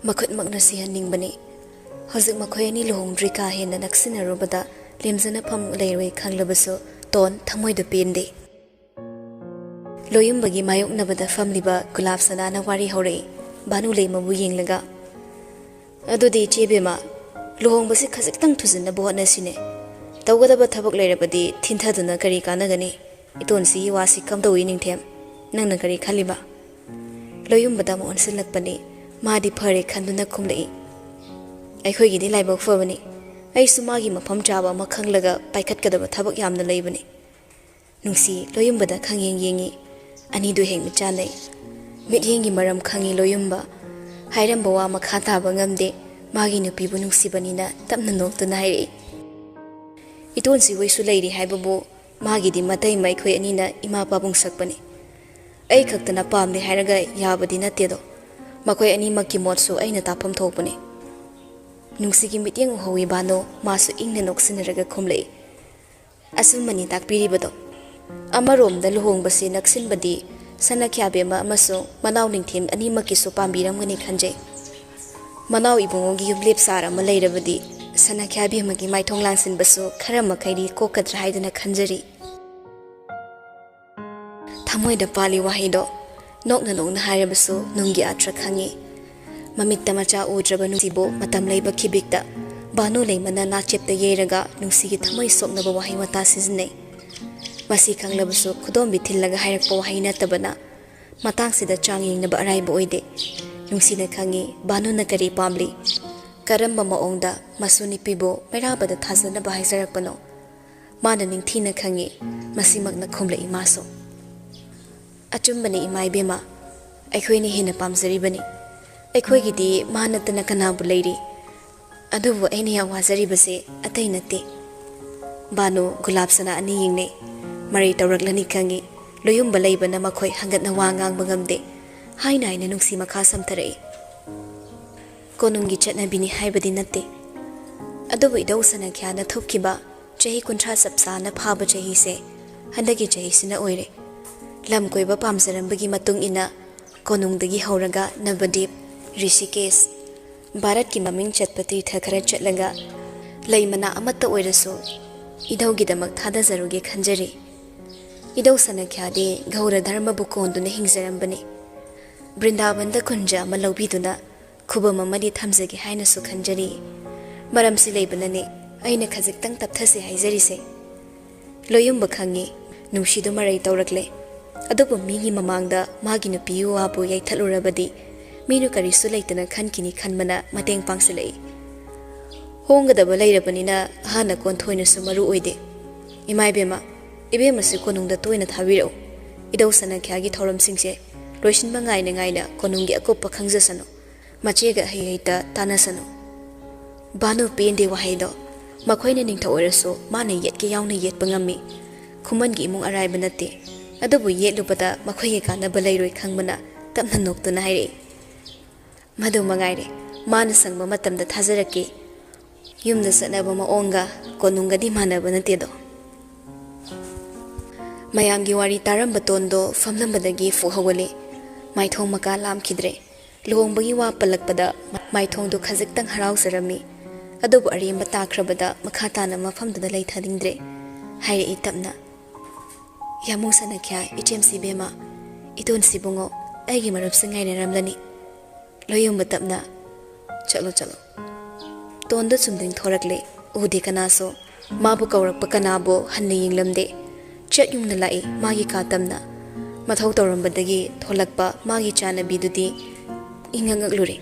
ꯃꯈꯨꯠꯃꯛꯅ ꯁꯤꯍꯟꯅꯤꯡꯕꯅꯤ꯫ ꯍꯧꯖꯤꯛ ꯃꯈꯣꯏ ꯑꯅꯤ ꯂꯨꯍꯣꯡꯗ꯭ꯔꯤ ꯀꯥ ꯍꯦꯟꯅ ꯅꯛꯁꯤꯟꯅꯔꯨꯕꯗ ꯂꯦꯝꯖꯅꯐꯝ ꯂꯩꯔꯣꯏ ꯈꯪꯂꯕꯁꯨ ꯇꯣꯟ ꯊꯃꯣꯏꯗꯨ ꯄꯦꯟꯗꯦ꯫ ꯂꯣꯌꯨꯝꯕꯒꯤ ꯃꯥꯌꯣꯛꯅꯕꯗ ꯐꯝꯂꯤꯕ ꯒꯨꯂꯥꯞ ꯁꯅꯥꯅ ꯋꯥꯔꯤ ꯍꯧꯔꯛꯏ, ꯚꯥꯅꯨ ꯂꯩꯃꯕꯨ ꯌꯦꯡꯂꯒ꯫ "ꯑꯗꯨꯗꯤ ꯏꯆꯦ ꯕꯦꯝꯃ, ꯂꯨꯍꯣꯡꯕꯁꯤ ꯈꯖꯤꯛꯇꯪ ꯊꯨꯖꯤꯟꯅꯕ ꯍꯣꯠꯅꯁꯤꯅꯦ꯫ ꯇꯧꯒꯗꯕ ꯊꯕꯛ ꯂꯩꯔꯕꯗꯤ ꯊꯤꯟꯊꯗꯨꯅ ꯀꯔꯤ ꯀꯥꯟꯅꯒꯅꯤ? ꯏꯇꯣꯟꯁꯤꯒꯤ ꯋꯥꯁꯤ ꯀꯝꯗꯧꯏ ꯅꯤꯡꯊꯦꯝ? ꯅꯪꯅ ꯀꯔꯤ ꯈꯜꯂꯤꯕ?" ꯂꯣꯌꯨꯝꯕꯗ ꯑꯃꯨꯛ ꯑꯣꯟꯁꯤꯜꯂꯛꯄꯅꯤ꯫ ꯃꯥꯗꯤ ꯐꯔꯦ ꯈꯟꯗꯨꯅ ꯈꯨꯝꯂꯛꯏ꯫ ꯑꯩꯈꯣꯏꯒꯤꯗꯤ ꯂꯥꯏꯕꯛ ꯐꯕꯅꯤ꯫ ꯑꯩꯁꯨ ꯃꯥꯒꯤ ꯃꯐꯝ ꯆꯥꯕ ꯑꯃ ꯈꯪꯂꯒ ꯄꯥꯏꯈꯠꯀꯗꯕ ꯊꯕꯛ ꯌꯥꯝꯅ ꯂꯩꯕꯅꯤ꯫ ꯅꯨꯡꯁꯤ ꯂꯣꯌꯨꯝꯕꯗ ꯈꯪꯌꯦꯡ ꯌꯦꯡꯉꯤ꯫ ꯑꯅꯤꯗꯨ ꯍꯦꯛ ꯃꯤꯠ ꯆꯥꯟꯅꯩ꯫ ꯃꯤꯠꯌꯦꯡꯒꯤ ꯃꯔꯝ ꯈꯪꯉꯤ ꯂꯣꯌꯨꯝꯕ꯫ ꯍꯥꯏꯔꯝꯕ ꯋꯥ ꯃꯈꯥ ꯇꯥꯕ ꯉꯝꯗꯦ꯫ ꯃꯥꯒꯤ ꯅꯨꯄꯤꯕꯨ ꯅꯨꯡꯁꯤꯕꯅꯤꯅ ꯇꯞꯅ ꯅꯣꯛꯇꯨꯅ ꯍꯥꯏꯔꯛꯏ꯫ "ꯏꯇꯣꯟꯁꯤ ꯍꯣꯏꯁꯨ ꯂꯩꯔꯤ ꯍꯥꯏꯕꯕꯨ ꯃꯥꯒꯤꯗꯤ ꯃꯇꯩ ꯃꯩꯈꯣꯏ ꯑꯅꯤꯅ ꯏꯃꯥ ꯄꯥꯕꯨꯡ ꯁꯛꯄꯅꯤ꯫ ꯑꯩ ꯈꯛꯇꯅ ꯄꯥꯝꯗꯦ ꯍꯥꯏꯔꯒ ꯌꯥꯕꯗꯤ ꯅꯠꯇꯦꯗꯣ꯫ ꯃꯈꯣꯏ ꯑꯅꯤꯃꯛꯀꯤ ꯃꯣꯠꯁꯨ ꯑꯩꯅ ꯇꯥꯐꯝ ꯊꯣꯛꯄꯅꯤ꯫" ꯅꯨꯡꯁꯤꯒꯤ ꯃꯤꯠꯌꯦꯡ ꯎꯍꯧꯏ ꯕꯥꯅꯣ꯫ ꯃꯥꯁꯨ ꯏꯪꯅ ꯅꯣꯛꯁꯤꯟꯅꯔꯒ ꯈꯨꯝꯂꯛꯏ꯫ "ꯑꯆꯨꯝꯕꯅꯤ ꯇꯥꯛꯄꯤꯔꯤꯕꯗꯣ꯫ ꯑꯃꯔꯣꯝꯗ ꯂꯨꯍꯣꯡꯕꯁꯤ ꯅꯛꯁꯤꯟꯕꯗꯤ ꯁꯅꯥꯈ꯭ꯌꯥꯕꯦꯝꯃ ꯑꯃꯁꯨꯡ ꯃꯅꯥꯎ ꯅꯤꯡꯊꯦꯝ ꯑꯅꯤꯃꯛꯀꯤꯁꯨ ꯄꯥꯝꯕꯤꯔꯝꯒꯅꯤ ꯈꯟꯖꯩ꯫ ꯃꯅꯥꯎ ꯏꯕꯨꯡꯉꯣꯒꯤ ꯌꯨꯝꯂꯦꯞ ꯆꯥꯔ ꯑꯃ ꯂꯩꯔꯕꯗꯤ ꯁꯅꯥꯈ꯭ꯌꯥꯕꯦꯝꯃꯒꯤ ꯃꯥꯏꯊꯣꯡ ꯂꯥꯟꯁꯤꯟꯕꯁꯨ ꯈꯔ ꯃꯈꯩꯗꯤ ꯀꯣꯛꯀꯗ꯭ꯔꯥ ꯍꯥꯏꯗꯨꯅ ꯈꯟꯖꯔꯤ꯫" ꯊꯃꯣꯏꯗ ꯄꯥꯜꯂꯤ ꯋꯥꯍꯩꯗꯣ꯫ ꯅꯣꯛꯅ ꯅꯣꯛꯅ ꯍꯥꯏꯔꯕꯁꯨ ꯅꯨꯡꯒꯤ ꯑꯥꯔꯊ ꯈꯪꯉꯤ꯫ ꯃꯃꯤꯠꯇ ꯃꯆꯥ ꯎꯗ꯭ꯔꯕ ꯅꯨꯡꯁꯤꯕꯨ ꯃꯇꯝ ꯂꯩꯕ ꯈꯤꯕꯤꯛꯇ ꯕꯥꯅꯨ ꯂꯩꯃꯅ ꯅꯥꯆꯦꯞꯇ ꯌꯩꯔꯒ ꯅꯨꯡꯁꯤꯒꯤ ꯊꯃꯣꯏ ꯁꯣꯛꯅꯕ ꯋꯥꯍꯩ ꯋꯥꯇꯥ ꯁꯤꯖꯤꯟꯅꯩ꯫ ꯃꯁꯤ ꯈꯪꯂꯕꯁꯨ ꯈꯨꯗꯣꯝꯕꯤ ꯊꯤꯜꯂꯒ ꯍꯥꯏꯔꯛꯄ ꯋꯥꯍꯩ ꯅꯠꯇꯕꯅ ꯃꯇꯥꯡꯁꯤꯗ ꯆꯥꯡ ꯌꯦꯡꯅꯕ ꯑꯔꯥꯏꯕ ꯑꯣꯏꯗꯦ꯫ ꯅꯨꯡꯁꯤꯅ ꯈꯪꯉꯤ ꯕꯥꯅꯨꯅ ꯀꯔꯤ ꯄꯥꯝꯂꯤ, ꯀꯔꯝꯕ ꯃꯑꯣꯡꯗ ꯃꯁꯨ ꯅꯨꯄꯤꯕꯨ ꯃꯩꯔꯥꯕꯗ ꯊꯥꯖꯅꯕ ꯍꯥꯏꯖꯔꯛꯄꯅꯣ꯫ ꯃꯥꯅ ꯅꯤꯡꯊꯤꯅ ꯈꯪꯉꯤ꯫ ꯃꯁꯤꯃꯛꯅ ꯈꯨꯝꯂꯛꯏ ꯃꯥꯁꯨ꯫ "ꯑꯆꯨꯝꯕꯅꯤ ꯏꯃꯥ ꯏꯕꯦꯝꯃ, ꯑꯩꯈꯣꯏꯅ ꯍꯦꯟꯅ ꯄꯥꯝꯖꯔꯤꯕꯅꯤ꯫ ꯑꯩꯈꯣꯏꯒꯤꯗꯤ ꯃꯥ ꯅꯠꯇꯅ ꯀꯅꯥꯕꯨ ꯂꯩꯔꯤ? ꯑꯗꯨꯕꯨ ꯑꯩꯅ ꯌꯥꯝ ꯋꯥꯖꯔꯤꯕꯁꯦ ꯑꯇꯩ ꯅꯠꯇꯦ꯫" ꯕꯥꯅꯨ ꯒꯨꯂꯥꯞ ꯁꯅꯥ ꯑꯅꯤ ꯌꯦꯡꯅꯩ꯫ ꯃꯔꯩ ꯇꯧꯔꯛꯂꯅꯤ ꯈꯪꯉꯤ꯫ ꯂꯣꯌꯨꯝꯕ ꯂꯩꯕꯅ ꯃꯈꯣꯏ ꯍꯪꯒꯠꯅ ꯋꯥ ꯉꯥꯡꯕ ꯉꯝꯗꯦ꯫ ꯍꯥꯏꯅ ꯍꯥꯏꯅ ꯅꯨꯡꯁꯤ ꯃꯈꯥ ꯁꯝꯊꯔꯛꯏ꯫ "ꯀꯣꯅꯨꯡꯒꯤ ꯆꯠꯅꯕꯤꯅꯤ ꯍꯥꯏꯕꯗꯤ ꯅꯠꯇꯦ꯫ ꯑꯗꯨꯕꯨ ꯏꯙꯧ ꯁꯅꯥꯈ꯭ꯌꯥꯅ ꯊꯣꯛꯈꯤꯕ ꯆꯍꯤ ꯀꯨꯟꯊ꯭ꯔꯥ ꯆꯞ ꯆꯥꯅ ꯐꯥꯕ ꯆꯍꯤꯁꯦ ꯍꯟꯗꯛꯀꯤ ꯆꯍꯤꯁꯤꯅ ꯑꯣꯏꯔꯦ꯫ ꯂꯝ ꯀꯣꯏꯕ ꯄꯥꯝꯖꯔꯝꯕꯒꯤ ꯃꯇꯨꯡ ꯏꯟꯅ ꯀꯣꯅꯨꯡꯗꯒꯤ ꯍꯧꯔꯒ ꯅꯕꯗꯤꯞ, ꯔꯤꯁꯤꯀꯦꯁ, ꯚꯥꯔꯠꯀꯤ ꯃꯃꯤꯡ ꯆꯠꯄ ꯇꯤꯔꯊ ꯈꯔ ꯆꯠꯂꯒ ꯂꯩ ꯃꯅꯥ ꯑꯃꯠꯇ ꯑꯣꯏꯔꯁꯨ ꯏꯙꯧꯒꯤꯗꯃꯛ ꯊꯥꯗꯖꯔꯨꯒꯦ ꯈꯟꯖꯔꯤ꯫ ꯏꯙꯧ ꯁꯅꯥꯈ꯭ꯌꯥꯗꯤ ꯒꯧꯔ ꯙꯔꯃꯕꯨ ꯀꯣꯟꯗꯨꯅ ꯍꯤꯡꯖꯔꯝꯕꯅꯤ꯫ ꯕ꯭ꯔꯤꯟꯗꯥꯕꯟꯗ ꯀꯨꯟꯖ ꯑꯃ ꯂꯧꯕꯤꯗꯨꯅ ꯈꯨꯕꯝ ꯑꯃꯗꯤ ꯊꯝꯖꯒꯦ ꯍꯥꯏꯅꯁꯨ ꯈꯟꯖꯔꯤ꯫ ꯃꯔꯝꯁꯤ ꯂꯩꯕꯅꯅꯦ ꯑꯩꯅ ꯈꯖꯤꯛꯇꯪ ꯇꯞꯊꯁꯦ ꯍꯥꯏꯖꯔꯤꯁꯦ꯫" ꯂꯣꯌꯨꯝꯕ ꯈꯪꯉꯤ꯫ ꯅꯨꯡꯁꯤꯗꯨ ꯃꯔꯩ ꯇꯧꯔꯛꯂꯦ꯫ ꯑꯗꯨꯕꯨ ꯃꯤꯒꯤ ꯃꯃꯥꯡꯗ ꯃꯥꯒꯤ ꯅꯨꯄꯤ ꯋꯥꯕꯨ ꯌꯩꯊꯠꯂꯨꯔꯕꯗꯤ ꯃꯤꯅ ꯀꯔꯤꯁꯨ ꯂꯩꯇꯅ ꯈꯟꯈꯤꯅꯤ ꯈꯟꯕꯅ ꯃꯇꯦꯡ ꯄꯥꯡꯁꯤꯜꯂꯛꯏ꯫ ꯍꯣꯡꯒꯗꯕ ꯂꯩꯔꯕꯅꯤꯅ ꯑꯍꯥꯟꯅ ꯀꯣꯟꯊꯣꯏꯅꯁꯨ ꯃꯔꯨ ꯑꯣꯏꯗꯦ꯫ ꯏꯃꯥ ꯏꯕꯦꯝꯃ, ꯏꯕꯦꯝꯃꯁꯤ ꯀꯣꯅꯨꯡꯗ ꯇꯣꯏꯅ ꯊꯥꯕꯤꯔꯛꯎ꯫ ꯏꯙꯧ ꯁꯅꯥꯈ꯭ꯌꯥꯒꯤ ꯊꯧꯔꯝꯁꯤꯡꯁꯦ ꯂꯣꯏꯁꯤꯟꯕ ꯉꯥꯏꯅ ꯉꯥꯏꯅ ꯀꯣꯅꯨꯡꯒꯤ ꯑꯀꯨꯞꯄ ꯈꯪꯖꯁꯅꯨ꯫ ꯃꯆꯦꯒ ꯑꯍꯩ ꯍꯩꯇ ꯇꯥꯟꯅꯁꯅꯨ꯫ ꯚꯥꯅꯨ ꯄꯦꯟꯗꯦ ꯋꯥꯍꯩꯗꯣ꯫ ꯃꯈꯣꯏꯅ ꯅꯤꯡꯊꯧ ꯑꯣꯏꯔꯁꯨ ꯃꯥꯅ ꯌꯦꯠꯀꯦ ꯌꯥꯎꯅ ꯌꯦꯠꯄ ꯉꯝꯃꯤ꯫ ꯈꯨꯃꯟꯒꯤ ꯏꯃꯨꯡ ꯑꯔꯥꯏꯕ ꯅꯠꯇꯦ꯫ ꯑꯗꯨꯕꯨ ꯌꯦꯠꯂꯨꯕꯗ ꯃꯈꯣꯏꯒꯤ ꯀꯥꯟꯅꯕ ꯂꯩꯔꯣꯏ ꯈꯪꯕꯅ ꯇꯞꯅ ꯅꯣꯛꯇꯨꯅ ꯍꯥꯏꯔꯛꯏ꯫ ꯃꯗꯨ ꯃꯉꯥꯏꯔꯦ꯫ ꯃꯥꯅ ꯁꯪꯕ ꯃꯇꯝꯗ ꯊꯥꯖꯔꯛꯀꯦ꯫ ꯌꯨꯝꯗ ꯆꯠꯅꯕ ꯃꯑꯣꯡꯒ ꯀꯣꯅꯨꯡꯒꯗꯤ ꯃꯥꯟꯅꯕ ꯅꯠꯇꯦꯗꯣ꯫ ꯃꯌꯥꯝꯒꯤ ꯋꯥꯔꯤ ꯇꯥꯔꯝꯕ ꯇꯣꯟꯗꯣ ꯐꯝꯂꯝꯕꯗꯒꯤ ꯐꯨꯛ ꯍꯧꯒꯠꯂꯦ꯫ ꯃꯥꯏꯊꯣꯡ ꯃꯀꯥ ꯂꯥꯝꯈꯤꯗ꯭ꯔꯦ꯫ ꯂꯨꯍꯣꯡꯕꯒꯤ ꯋꯥ ꯄꯜꯂꯛꯄꯗ ꯃꯥꯏꯊꯣꯡꯗꯨ ꯈꯖꯤꯛꯇꯪ ꯍꯔꯥꯎꯖꯔꯝꯃꯤ꯫ ꯑꯗꯨꯕꯨ ꯑꯔꯦꯝꯕ ꯇꯥꯈ꯭ꯔꯕꯗ ꯃꯈꯥ ꯇꯥꯅ ꯃꯐꯝꯗꯨꯗ ꯂꯩꯊꯅꯤꯡꯗ꯭ꯔꯦ꯫ ꯍꯥꯏꯔꯛꯏ ꯇꯞꯅ, "ꯌꯥꯃꯨ ꯁꯅꯥꯈ꯭ꯌꯥ, ꯏꯆꯦꯝꯁꯤ ꯏꯕꯦꯝꯃ, ꯏꯇꯣꯟꯁꯤ ꯏꯕꯨꯡꯉꯣ, ꯑꯩꯒꯤ ꯃꯔꯨꯞꯁꯤ ꯉꯥꯏꯅꯔꯝꯂꯅꯤ꯫ ꯂꯣꯏꯌꯣꯝꯕ ꯇꯞꯅ, ꯆꯠꯂꯣ, ꯆꯠꯂꯣ꯫" ꯇꯣꯟꯗ ꯆꯨꯝꯗ꯭ꯔꯤꯡ ꯊꯣꯔꯛꯂꯦ꯫ ꯎꯗꯦ ꯀꯅꯥꯁꯨ꯫ ꯃꯥꯕꯨ ꯀꯧꯔꯛꯄ ꯀꯅꯥꯕꯨ ꯍꯟꯅ ꯌꯦꯡꯂꯝꯗꯦ꯫ ꯆꯠ ꯌꯨꯡꯅ ꯂꯥꯛꯏ ꯃꯥꯒꯤ ꯀꯥ ꯇꯝꯅ꯫ ꯃꯊꯧ ꯇꯧꯔꯝꯕꯗꯒꯤ ꯊꯣꯂꯛꯄ ꯃꯥꯒꯤ ꯆꯥꯅꯕꯤꯗꯨꯗꯤ ꯏꯉꯛ ꯉꯛꯂꯨꯔꯦ꯫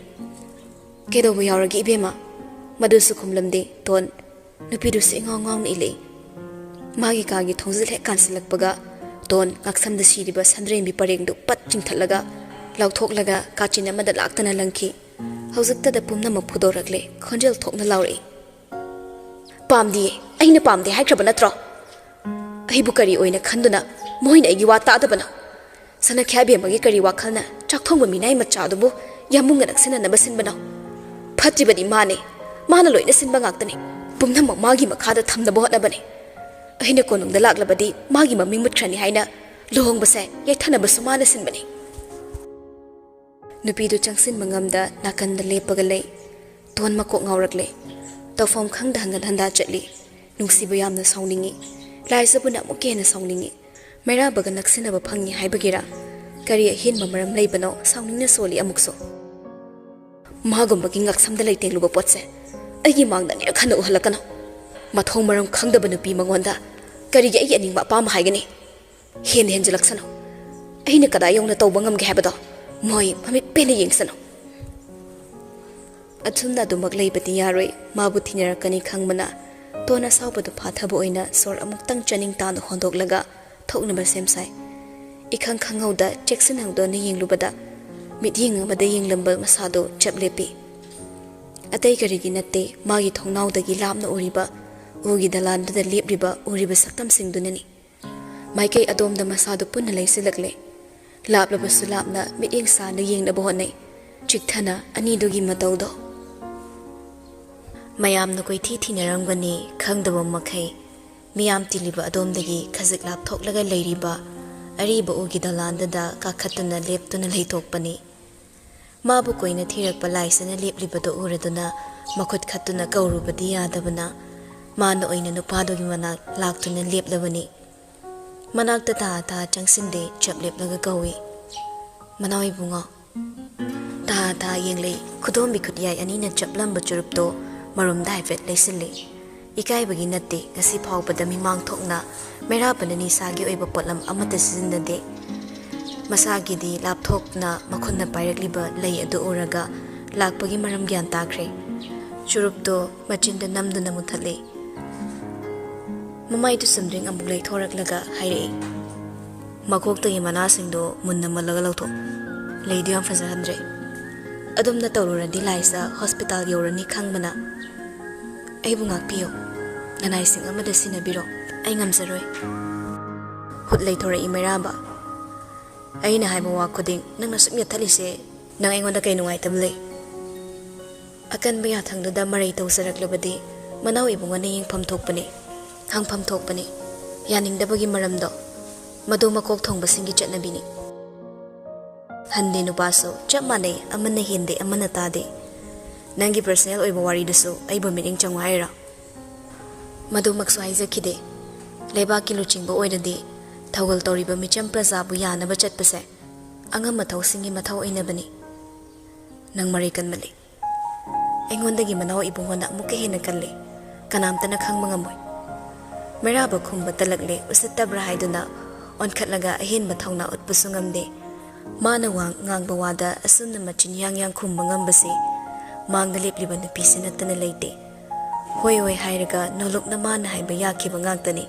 "ꯀꯩꯗꯧꯕ ꯌꯥꯎꯔꯒꯦ ꯏꯕꯦꯝꯃ?" ꯃꯗꯨꯁꯨ ꯈꯨꯝꯂꯝꯗꯦ ꯇꯣꯟ꯫ ꯅꯨꯄꯤꯗꯨꯁꯨ ꯏꯉꯥꯎ ꯉꯥꯎꯅ ꯏꯜꯂꯛꯏ꯫ ꯃꯥꯒꯤ ꯀꯥꯒꯤ ꯊꯣꯡꯖꯤꯜ ꯍꯦꯛ ꯀꯥꯟꯁꯤꯜꯂꯛꯄꯒ ꯇꯣꯟ ꯉꯛꯁꯝꯗ ꯁꯤꯔꯤꯕ ꯁꯟꯗ꯭ꯔꯦꯝꯕꯤ ꯄꯔꯦꯡꯗꯨ ꯄꯠ ꯆꯤꯡꯊꯠꯂꯒ ꯂꯥꯎꯊꯣꯛꯂꯒ ꯀꯥꯆꯤꯟ ꯑꯃꯗ ꯂꯥꯛꯇꯅ ꯂꯪꯈꯤ꯫ ꯍꯧꯖꯤꯛꯇꯗ ꯄꯨꯝꯅꯃꯛ ꯐꯨꯗꯣꯔꯛꯂꯦ꯫ ꯈꯣꯟꯖꯦꯜ ꯊꯣꯛꯅ ꯂꯥꯎꯔꯛꯏ, "ꯄꯥꯝꯗꯤꯌꯦ, ꯑꯩꯅ ꯄꯥꯝꯗꯦ ꯍꯥꯏꯈ꯭ꯔꯕ ꯅꯠꯇ꯭ꯔꯣ? ꯑꯩꯕꯨ ꯀꯔꯤ ꯑꯣꯏꯅ ꯈꯟꯗꯨꯅ ꯃꯈꯣꯏꯅ ꯑꯩꯒꯤ ꯋꯥ ꯇꯥꯗꯕꯅꯣ? ꯁꯅꯥꯈ꯭ꯌꯥ ꯏꯕꯦꯝꯃꯒꯤ ꯀꯔꯤ ꯋꯥꯈꯜꯅ ꯆꯥꯛ ꯊꯣꯡꯕ ꯃꯤꯅꯥꯏ ꯃꯆꯥꯗꯨꯕꯨ ꯌꯥꯝꯕꯨꯡꯒ ꯅꯛꯁꯤꯟꯅꯅꯕ ꯁꯤꯟꯕꯅꯣ? ꯐꯠꯇ꯭ꯔꯤꯕꯗꯤ ꯃꯥꯅꯦ, ꯃꯥꯅ ꯂꯣꯏꯅ ꯁꯤꯟꯕ ꯉꯥꯛꯇꯅꯦ꯫ ꯄꯨꯝꯅꯃꯛ ꯃꯥꯒꯤ ꯃꯈꯥꯗ ꯊꯝꯅꯕ ꯍꯣꯠꯅꯕꯅꯦ꯫ ꯑꯩꯅ ꯀꯣꯅꯨꯡꯗ ꯂꯥꯛꯂꯕꯗꯤ ꯃꯥꯒꯤ ꯃꯃꯤꯡ ꯃꯨꯠꯈ꯭ꯔꯅꯤ ꯍꯥꯏꯅ ꯂꯨꯍꯣꯡꯕꯁꯦ ꯌꯩꯊꯅꯕꯁꯨ ꯃꯥꯅ ꯁꯤꯟꯕꯅꯤ꯫" ꯅꯨꯄꯤꯗꯨ ꯆꯪꯁꯤꯟꯕ ꯉꯝꯗ ꯅꯥꯀꯟꯗ ꯂꯦꯞꯄꯒ ꯂꯩ꯫ ꯇꯣꯟ ꯃꯀꯣꯛ ꯉꯥꯎꯔꯛꯂꯦ꯫ ꯇꯧꯐꯝ ꯈꯪꯗ ꯍꯟꯒꯠ ꯍꯟꯗꯥ ꯆꯠꯂꯤ꯫ ꯅꯨꯡꯁꯤꯕ ꯌꯥꯝꯅ ꯁꯥꯎꯅꯤꯡꯉꯤ꯫ ꯂꯥꯏꯖꯕꯅ ꯑꯃꯨꯛꯀ ꯍꯦꯟꯅ ꯁꯥꯎꯅꯤꯡꯉꯤ꯫ ꯃꯩꯔꯥꯕꯒ ꯅꯛꯁꯤꯟꯅꯕ ꯐꯪꯉꯤ ꯍꯥꯏꯕꯒꯤꯔꯥ? ꯀꯔꯤ ꯑꯍꯦꯟꯕ ꯃꯔꯝ ꯂꯩꯕꯅꯣ ꯁꯥꯎꯅꯤꯡꯅ ꯁꯣꯜꯂꯤ ꯑꯃꯨꯛꯁꯨ? ꯃꯥꯒꯨꯝꯕꯒꯤ ꯉꯛꯁꯝꯗ ꯂꯩꯇꯦꯡꯂꯨꯕ ꯄꯣꯠꯁꯦ ꯑꯩꯒꯤ ꯃꯥꯡꯗ ꯑꯅꯤꯔꯛ ꯍꯟꯅ ꯎꯍꯜꯂꯛꯀꯅꯨ꯫ ꯃꯊꯣꯡ ꯃꯔꯝ ꯈꯪꯗꯕ ꯅꯨꯄꯤ ꯃꯉꯣꯟꯗ ꯀꯔꯤꯒꯤ ꯑꯩꯒꯤ ꯑꯅꯤꯡꯕ ꯑꯄꯥꯝꯕ ꯍꯥꯏꯒꯅꯤ? ꯍꯦꯟꯅ ꯍꯦꯟꯖꯤꯜꯂꯛꯁꯅꯨ꯫ ꯑꯩꯅ ꯀꯗꯥꯏ ꯌꯧꯅ ꯇꯧꯕ ꯉꯝꯒꯦ ꯍꯥꯏꯕꯗꯣ ꯃꯣꯏ ꯃꯃꯤꯠ ꯄꯦꯟꯅ ꯌꯦꯡꯁꯅꯨ꯫ ꯑꯁꯨꯝꯅ ꯑꯗꯨꯃꯛ ꯂꯩꯕꯗꯤ ꯌꯥꯔꯣꯏ꯫ ꯃꯥꯕꯨ ꯊꯤꯅꯔꯛꯀꯅꯤ ꯈꯪꯕꯅ ꯇꯣꯟ ꯑꯁꯥꯎꯕꯗꯨ ꯐꯥꯊꯕ ꯑꯣꯏꯅ ꯁꯣꯔ ꯑꯃꯨꯛꯇꯪ ꯆꯥꯅꯤꯡ ꯇꯥꯅ ꯍꯣꯟꯗꯣꯛꯂꯒ ꯊꯣꯛꯅꯕ ꯁꯦꯝ ꯁꯥꯏ꯫ ꯏꯈꯪ ꯈꯪꯍꯧꯗ ꯆꯦꯛꯁꯤꯟ ꯍꯥꯡꯗꯣꯛꯅ ꯌꯦꯡꯂꯨꯕꯗ ꯃꯤꯠꯌꯦꯡ ꯑꯃꯗ ꯌꯦꯡꯂꯝꯕ ꯃꯁꯥꯗꯨ ꯆꯞ ꯂꯦꯞꯄꯤ꯫ ꯑꯇꯩ ꯀꯔꯤꯒꯤ ꯅꯠꯇꯦ, ꯃꯥꯒꯤ ꯊꯣꯡꯅꯥꯎꯗꯒꯤ ꯂꯥꯞꯅ ꯎꯔꯤꯕ ꯎꯒꯤ ꯗꯂꯥꯟꯗꯨꯗ ꯂꯦꯞꯂꯤꯕ ꯎꯔꯤꯕ ꯁꯛꯇꯝꯁꯤꯡꯗꯨꯅꯅꯤ꯫ ꯃꯥꯏꯀꯩ ꯑꯗꯣꯝꯗ ꯃꯁꯥꯗꯨ ꯄꯨꯟꯅ ꯂꯩꯁꯤꯜꯂꯛꯂꯦ꯫ ꯂꯥꯞꯂꯕꯁꯨ ꯂꯥꯞꯅ ꯃꯤꯠꯌꯦꯡ ꯁꯥꯅ ꯌꯦꯡꯅꯕ ꯍꯣꯠꯅꯩ꯫ ꯆꯤꯛꯊꯅ ꯑꯅꯤꯗꯨꯒꯤ ꯃꯇꯧꯗꯣ꯫ ꯃꯌꯥꯝꯅ ꯀꯣꯏꯊꯤ ꯊꯤꯅꯔꯝꯒꯅꯤ ꯈꯪꯗꯕ ꯃꯈꯩ꯫ ꯃꯤꯌꯥꯝ ꯇꯤꯜꯂꯤꯕ ꯑꯗꯣꯝꯗꯒꯤ ꯈꯖꯤꯛ ꯂꯥꯞꯊꯣꯛꯂꯒ ꯂꯩꯔꯤꯕ ꯑꯔꯤꯕ ꯎꯒꯤ ꯗꯂꯥꯟꯗꯨꯗ ꯀꯥꯈꯠꯇꯨꯅ ꯂꯦꯞꯇꯨꯅ ꯂꯩꯊꯣꯛꯄꯅꯤ꯫ ꯃꯥꯕꯨ ꯀꯣꯏꯅ ꯊꯤꯔꯛꯄ ꯂꯥꯏꯁꯤꯅ ꯂꯦꯞꯂꯤꯕꯗꯨ ꯎꯔꯗꯨꯅ ꯃꯈꯨꯠ ꯈꯠꯇꯨꯅ ꯀꯧꯔꯨꯕꯗꯤ ꯌꯥꯗꯕꯅ ꯃꯥꯅ ꯑꯣꯏꯅ ꯅꯨꯄꯥꯗꯨꯒꯤ ꯃꯅꯥꯛ ꯂꯥꯛꯇꯨꯅ ꯂꯦꯞꯂꯕꯅꯤ꯫ ꯃꯅꯥꯛꯇ ꯇꯥ ꯇꯥ ꯆꯪꯁꯤꯟꯗꯦ, ꯆꯞ ꯂꯦꯞꯂꯒ ꯀꯧꯏ, "ꯃꯅꯥꯎ ꯏꯕꯨꯡꯉꯣ!" ꯇꯥ ꯇꯥ ꯌꯦꯡꯂꯛꯏ꯫ ꯈꯨꯗꯣꯝꯕꯤ ꯈꯨꯠꯌꯥꯏ ꯑꯅꯤꯅ ꯆꯞꯂꯝꯕ ꯆꯨꯔꯨꯞꯇꯣ ꯃꯔꯨꯝꯗ ꯍꯥꯏꯐꯦꯠ ꯂꯩꯁꯤꯜꯂꯤ꯫ ꯏꯀꯥꯏꯕꯒꯤ ꯅꯠꯇꯦ, ꯉꯁꯤ ꯐꯥꯎꯕꯗ ꯃꯤꯃꯥꯡ ꯊꯣꯛꯅ ꯃꯩꯔꯥꯕꯅ ꯅꯤꯁꯥꯒꯤ ꯑꯣꯏꯕ ꯄꯣꯠꯂꯝ ꯑꯃꯠꯇ ꯁꯤꯖꯤꯟꯅꯗꯦ꯫ ꯃꯁꯥꯒꯤꯗꯤ ꯂꯥꯞꯊꯣꯛꯅ ꯃꯈꯨꯠꯅ ꯄꯥꯏꯔꯛꯂꯤꯕ ꯂꯩ ꯑꯗꯨ ꯎꯔꯒ ꯂꯥꯛꯄꯒꯤ ꯃꯔꯝ ꯒ꯭ꯌꯥꯟ ꯇꯥꯈ꯭ꯔꯦ꯫ ꯆꯨꯔꯨꯞꯇꯣ ꯃꯆꯤꯟꯗ ꯅꯝꯗꯨꯅ ꯃꯨꯊꯠꯂꯤ꯫ ꯃꯃꯥꯏꯗꯨ ꯆꯨꯝꯗ꯭ꯔꯤꯡ ꯑꯃꯨꯛ ꯂꯩꯊꯣꯔꯛꯂꯒ ꯍꯥꯏꯔꯛꯏ, "ꯃꯀꯣꯛꯇꯒꯤ ꯃꯅꯥꯁꯤꯡꯗꯣ ꯃꯨꯟꯅ ꯃꯨꯜꯂꯒ ꯂꯧꯊꯣꯛ꯫ ꯂꯩꯗꯨ ꯌꯥꯝ ꯐꯖꯍꯟꯗ꯭ꯔꯦ꯫ ꯑꯗꯨꯝꯅ ꯇꯧꯔꯨꯔꯗꯤ ꯂꯥꯏꯁꯥ ꯍꯣꯁꯄꯤꯇꯥꯜ ꯌꯧꯔꯅꯤ ꯈꯪꯕꯅ꯫ ꯑꯩꯕꯨ ꯉꯥꯛꯄꯤꯌꯨ꯫ ꯅꯅꯥꯏꯁꯤꯡ ꯑꯃꯗ ꯁꯤꯟꯅꯕꯤꯔꯣ꯫ ꯑꯩ ꯉꯝꯖꯔꯣꯏ꯫" ꯍꯨꯠ ꯂꯩꯊꯣꯔꯛꯏ ꯃꯩꯔꯥꯕ꯫ "ꯑꯩꯅ ꯍꯥꯏꯕ ꯋꯥ ꯈꯨꯗꯤꯡ ꯅꯪꯅ ꯁꯨꯝ ꯌꯦꯠꯊꯠꯂꯤꯁꯦ, ꯅꯪ ꯑꯩꯉꯣꯟꯗ ꯀꯩ ꯅꯨꯡꯉꯥꯏꯇꯕ ꯂꯩ?" ꯑꯀꯟꯕ ꯌꯥꯊꯪꯗꯨꯗ ꯃꯔꯩ ꯇꯧꯖꯔꯛꯂꯕꯗꯤ ꯃꯅꯥꯎ ꯏꯕꯨꯡꯉꯣꯅ ꯌꯦꯡꯐꯝ ꯊꯣꯛꯄꯅꯤ, ꯈꯪꯐꯝ ꯊꯣꯛꯄꯅꯤ꯫ ꯌꯥꯅꯤꯡꯗꯕꯒꯤ ꯃꯔꯝꯗꯣ ꯃꯗꯨ ꯃꯀꯣꯛ ꯊꯣꯡꯕꯁꯤꯡꯒꯤ ꯆꯠꯅꯕꯤꯅꯤ꯫ ꯍꯟꯗꯦ ꯅꯨꯄꯥꯁꯨ ꯆꯞ ꯃꯥꯟꯅꯩ, ꯑꯃꯅ ꯍꯦꯟꯗꯦ, ꯑꯃꯅ ꯇꯥꯗꯦ꯫ ꯅꯪꯒꯤ ꯄꯔꯁꯅꯦꯜ ꯑꯣꯏꯕ ꯋꯥꯔꯤꯗꯨꯁꯨ ꯑꯩꯕꯨ ꯃꯤꯠꯌꯦꯡ ꯆꯪꯉꯨ ꯍꯥꯏꯔꯤꯔꯣ? ꯃꯗꯨꯃꯛꯁꯨ ꯍꯥꯏꯖꯈꯤꯗꯦ꯫ ꯂꯩꯕꯥꯛꯀꯤ ꯂꯨꯆꯤꯡꯕ ꯑꯣꯏꯔꯗꯤ ꯊꯧꯒꯜ ꯇꯧꯔꯤꯕ ꯃꯤꯆꯝ ꯄ꯭ꯔꯖꯥꯕꯨ ꯌꯥꯅꯕ ꯆꯠꯄꯁꯦ ꯑꯉꯝ ꯑꯊꯧꯁꯤꯡꯒꯤ ꯃꯊꯧ ꯑꯣꯏꯅꯕꯅꯤ꯫ ꯅꯪ ꯃꯔꯩ ꯀꯟꯃꯜꯂꯤ꯫ ꯑꯩꯉꯣꯟꯗꯒꯤ ꯃꯅꯥꯎ ꯏꯕꯨꯡꯉꯣꯅ ꯑꯃꯨꯛꯀ ꯍꯦꯟꯅ ꯀꯜꯂꯤ꯫ ꯀꯅꯥꯝꯇꯅ ꯈꯪꯕ ꯉꯝꯃꯣꯏ꯫ ꯃꯩꯔꯥꯕ ꯈꯨꯝꯕ ꯇꯜꯂꯛꯂꯦ, ꯎꯁꯤꯠꯇꯕ꯭ꯔꯥ ꯍꯥꯏꯗꯨꯅ ꯑꯣꯟꯈꯠꯂꯒ ꯑꯍꯦꯟꯕ ꯊꯧꯅꯥ ꯎꯠꯄꯁꯨ ꯉꯝꯗꯦ꯫ ꯃꯥꯅ ꯋꯥ ꯉꯥꯡꯕ ꯋꯥꯗ ꯑꯁꯨꯝꯅ ꯃꯆꯤꯟ ꯌꯥꯡ ꯌꯥꯡ ꯈꯨꯝꯕ ꯉꯝꯕꯁꯤ ꯃꯥꯡꯗ ꯂꯦꯞꯂꯤꯕ ꯅꯨꯄꯤꯁꯤ ꯅꯠꯇꯅ ꯂꯩꯇꯦ꯫ ꯍꯣꯏ ꯍꯣꯏ ꯍꯥꯏꯔꯒ ꯅꯣꯂꯨꯛꯅ ꯃꯥꯅ ꯍꯥꯏꯕ ꯌꯥꯈꯤꯕ ꯉꯥꯛꯇꯅꯤ꯫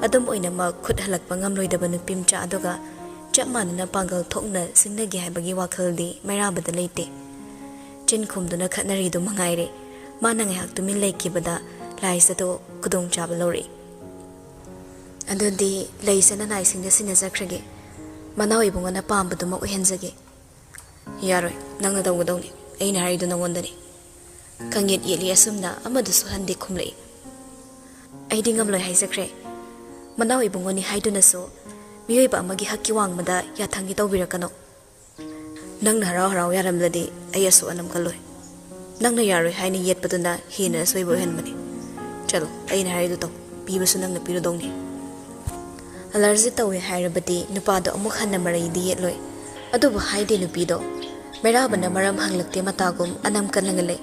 ꯑꯗꯨꯝ ꯑꯣꯏꯅꯃꯛ ꯈꯨꯠ ꯍꯜꯂꯛꯄ ꯉꯝꯂꯣꯏꯗꯕ ꯅꯨꯄꯤ ꯃꯆꯥ ꯑꯗꯨꯒ ꯆꯞ ꯃꯥꯟꯅꯅ ꯄꯥꯡꯒꯜ ꯊꯣꯛꯅ ꯁꯤꯡꯅꯒꯦ ꯍꯥꯏꯕꯒꯤ ꯋꯥꯈꯜꯗꯤ ꯃꯩꯔꯥꯕꯗ ꯂꯩꯇꯦ꯫ ꯆꯤꯟ ꯈꯨꯝꯗꯨꯅ ꯈꯠꯅꯔꯤꯗꯨ ꯃꯉꯥꯏꯔꯦ꯫ ꯃꯥꯅ ꯉꯥꯏꯍꯥꯛ ꯇꯨꯃꯤꯟ ꯂꯩꯈꯤꯕꯗ ꯂꯥꯏꯁ ꯑꯗꯨ ꯈꯨꯗꯣꯡꯆꯥꯕ ꯂꯧꯔꯛꯏ꯫ "ꯑꯗꯨꯗꯤ ꯂꯩꯁꯅ ꯅꯥꯏꯁꯤꯡꯗ ꯁꯤꯟꯅꯖꯈ꯭ꯔꯒꯦ꯫ ꯃꯅꯥꯎ ꯏꯕꯨꯡꯉꯣꯅ ꯄꯥꯝꯕꯗꯨꯃꯛ ꯑꯣꯏꯍꯟꯖꯒꯦ꯫" "ꯌꯥꯔꯣꯏ, ꯅꯪꯅ ꯇꯧꯒꯗꯧꯅꯤ꯫ ꯑꯩꯅ ꯍꯥꯏꯔꯤꯗꯨ ꯅꯉꯣꯟꯗꯅꯤ꯫" ꯈꯪꯌꯦꯠ ꯌꯦꯠꯂꯤ ꯑꯁꯨꯝꯅ ꯑꯃꯗꯨꯁꯨ ꯍꯟꯗꯦ ꯈꯨꯝꯂꯛꯏ꯫ "ꯑꯩꯗꯤ ꯉꯝꯂꯣꯏ ꯍꯥꯏꯖꯈ꯭ꯔꯦ꯫ ꯃꯅꯥꯎ ꯏꯕꯨꯡꯉꯣꯅꯤ ꯍꯥꯏꯗꯨꯅꯁꯨ ꯃꯤꯑꯣꯏꯕ ꯑꯃꯒꯤ ꯍꯛꯀꯤ ꯋꯥꯡꯃꯗ ꯌꯥꯊꯪꯒꯤ ꯇꯧꯕꯤꯔꯛꯀꯅꯨ꯫ ꯅꯪꯅ ꯍꯔꯥꯎ ꯍꯔꯥꯎ ꯌꯥꯔꯝꯂꯗꯤ ꯑꯩ ꯑꯁꯨꯛ ꯑꯅꯝ ꯀꯜꯂꯣꯏ꯫ ꯅꯪꯅ ꯌꯥꯔꯣꯏ ꯍꯥꯏꯅ ꯌꯦꯠꯄꯗꯨꯅ ꯍꯦꯟꯅ ꯑꯁꯣꯏꯕ ꯑꯣꯏꯍꯟꯕꯅꯤ꯫ ꯆꯠꯂꯣ, ꯑꯩꯅ ꯍꯥꯏꯔꯤꯗꯨ ꯇꯧ꯫ ꯄꯤꯕꯁꯨ ꯅꯪꯅ ꯄꯤꯔꯨꯗꯧꯅꯤ꯫" ꯑꯦꯂꯔꯖꯤ ꯇꯧꯏ ꯍꯥꯏꯔꯕꯗꯤ ꯅꯨꯄꯥꯗꯣ ꯑꯃꯨꯛ ꯍꯟꯅ ꯃꯔꯩꯗꯤ ꯌꯦꯠꯂꯣꯏ꯫ ꯑꯗꯨꯕꯨ ꯍꯥꯏꯗꯦ ꯅꯨꯄꯤꯗꯣ꯫ ꯃꯩꯔꯥꯕꯅ ꯃꯔꯝ ꯍꯪꯂꯛꯇꯦ ꯃꯇꯥꯒꯨꯝ ꯑꯅꯝ ꯀꯜꯂꯒ ꯂꯩ꯫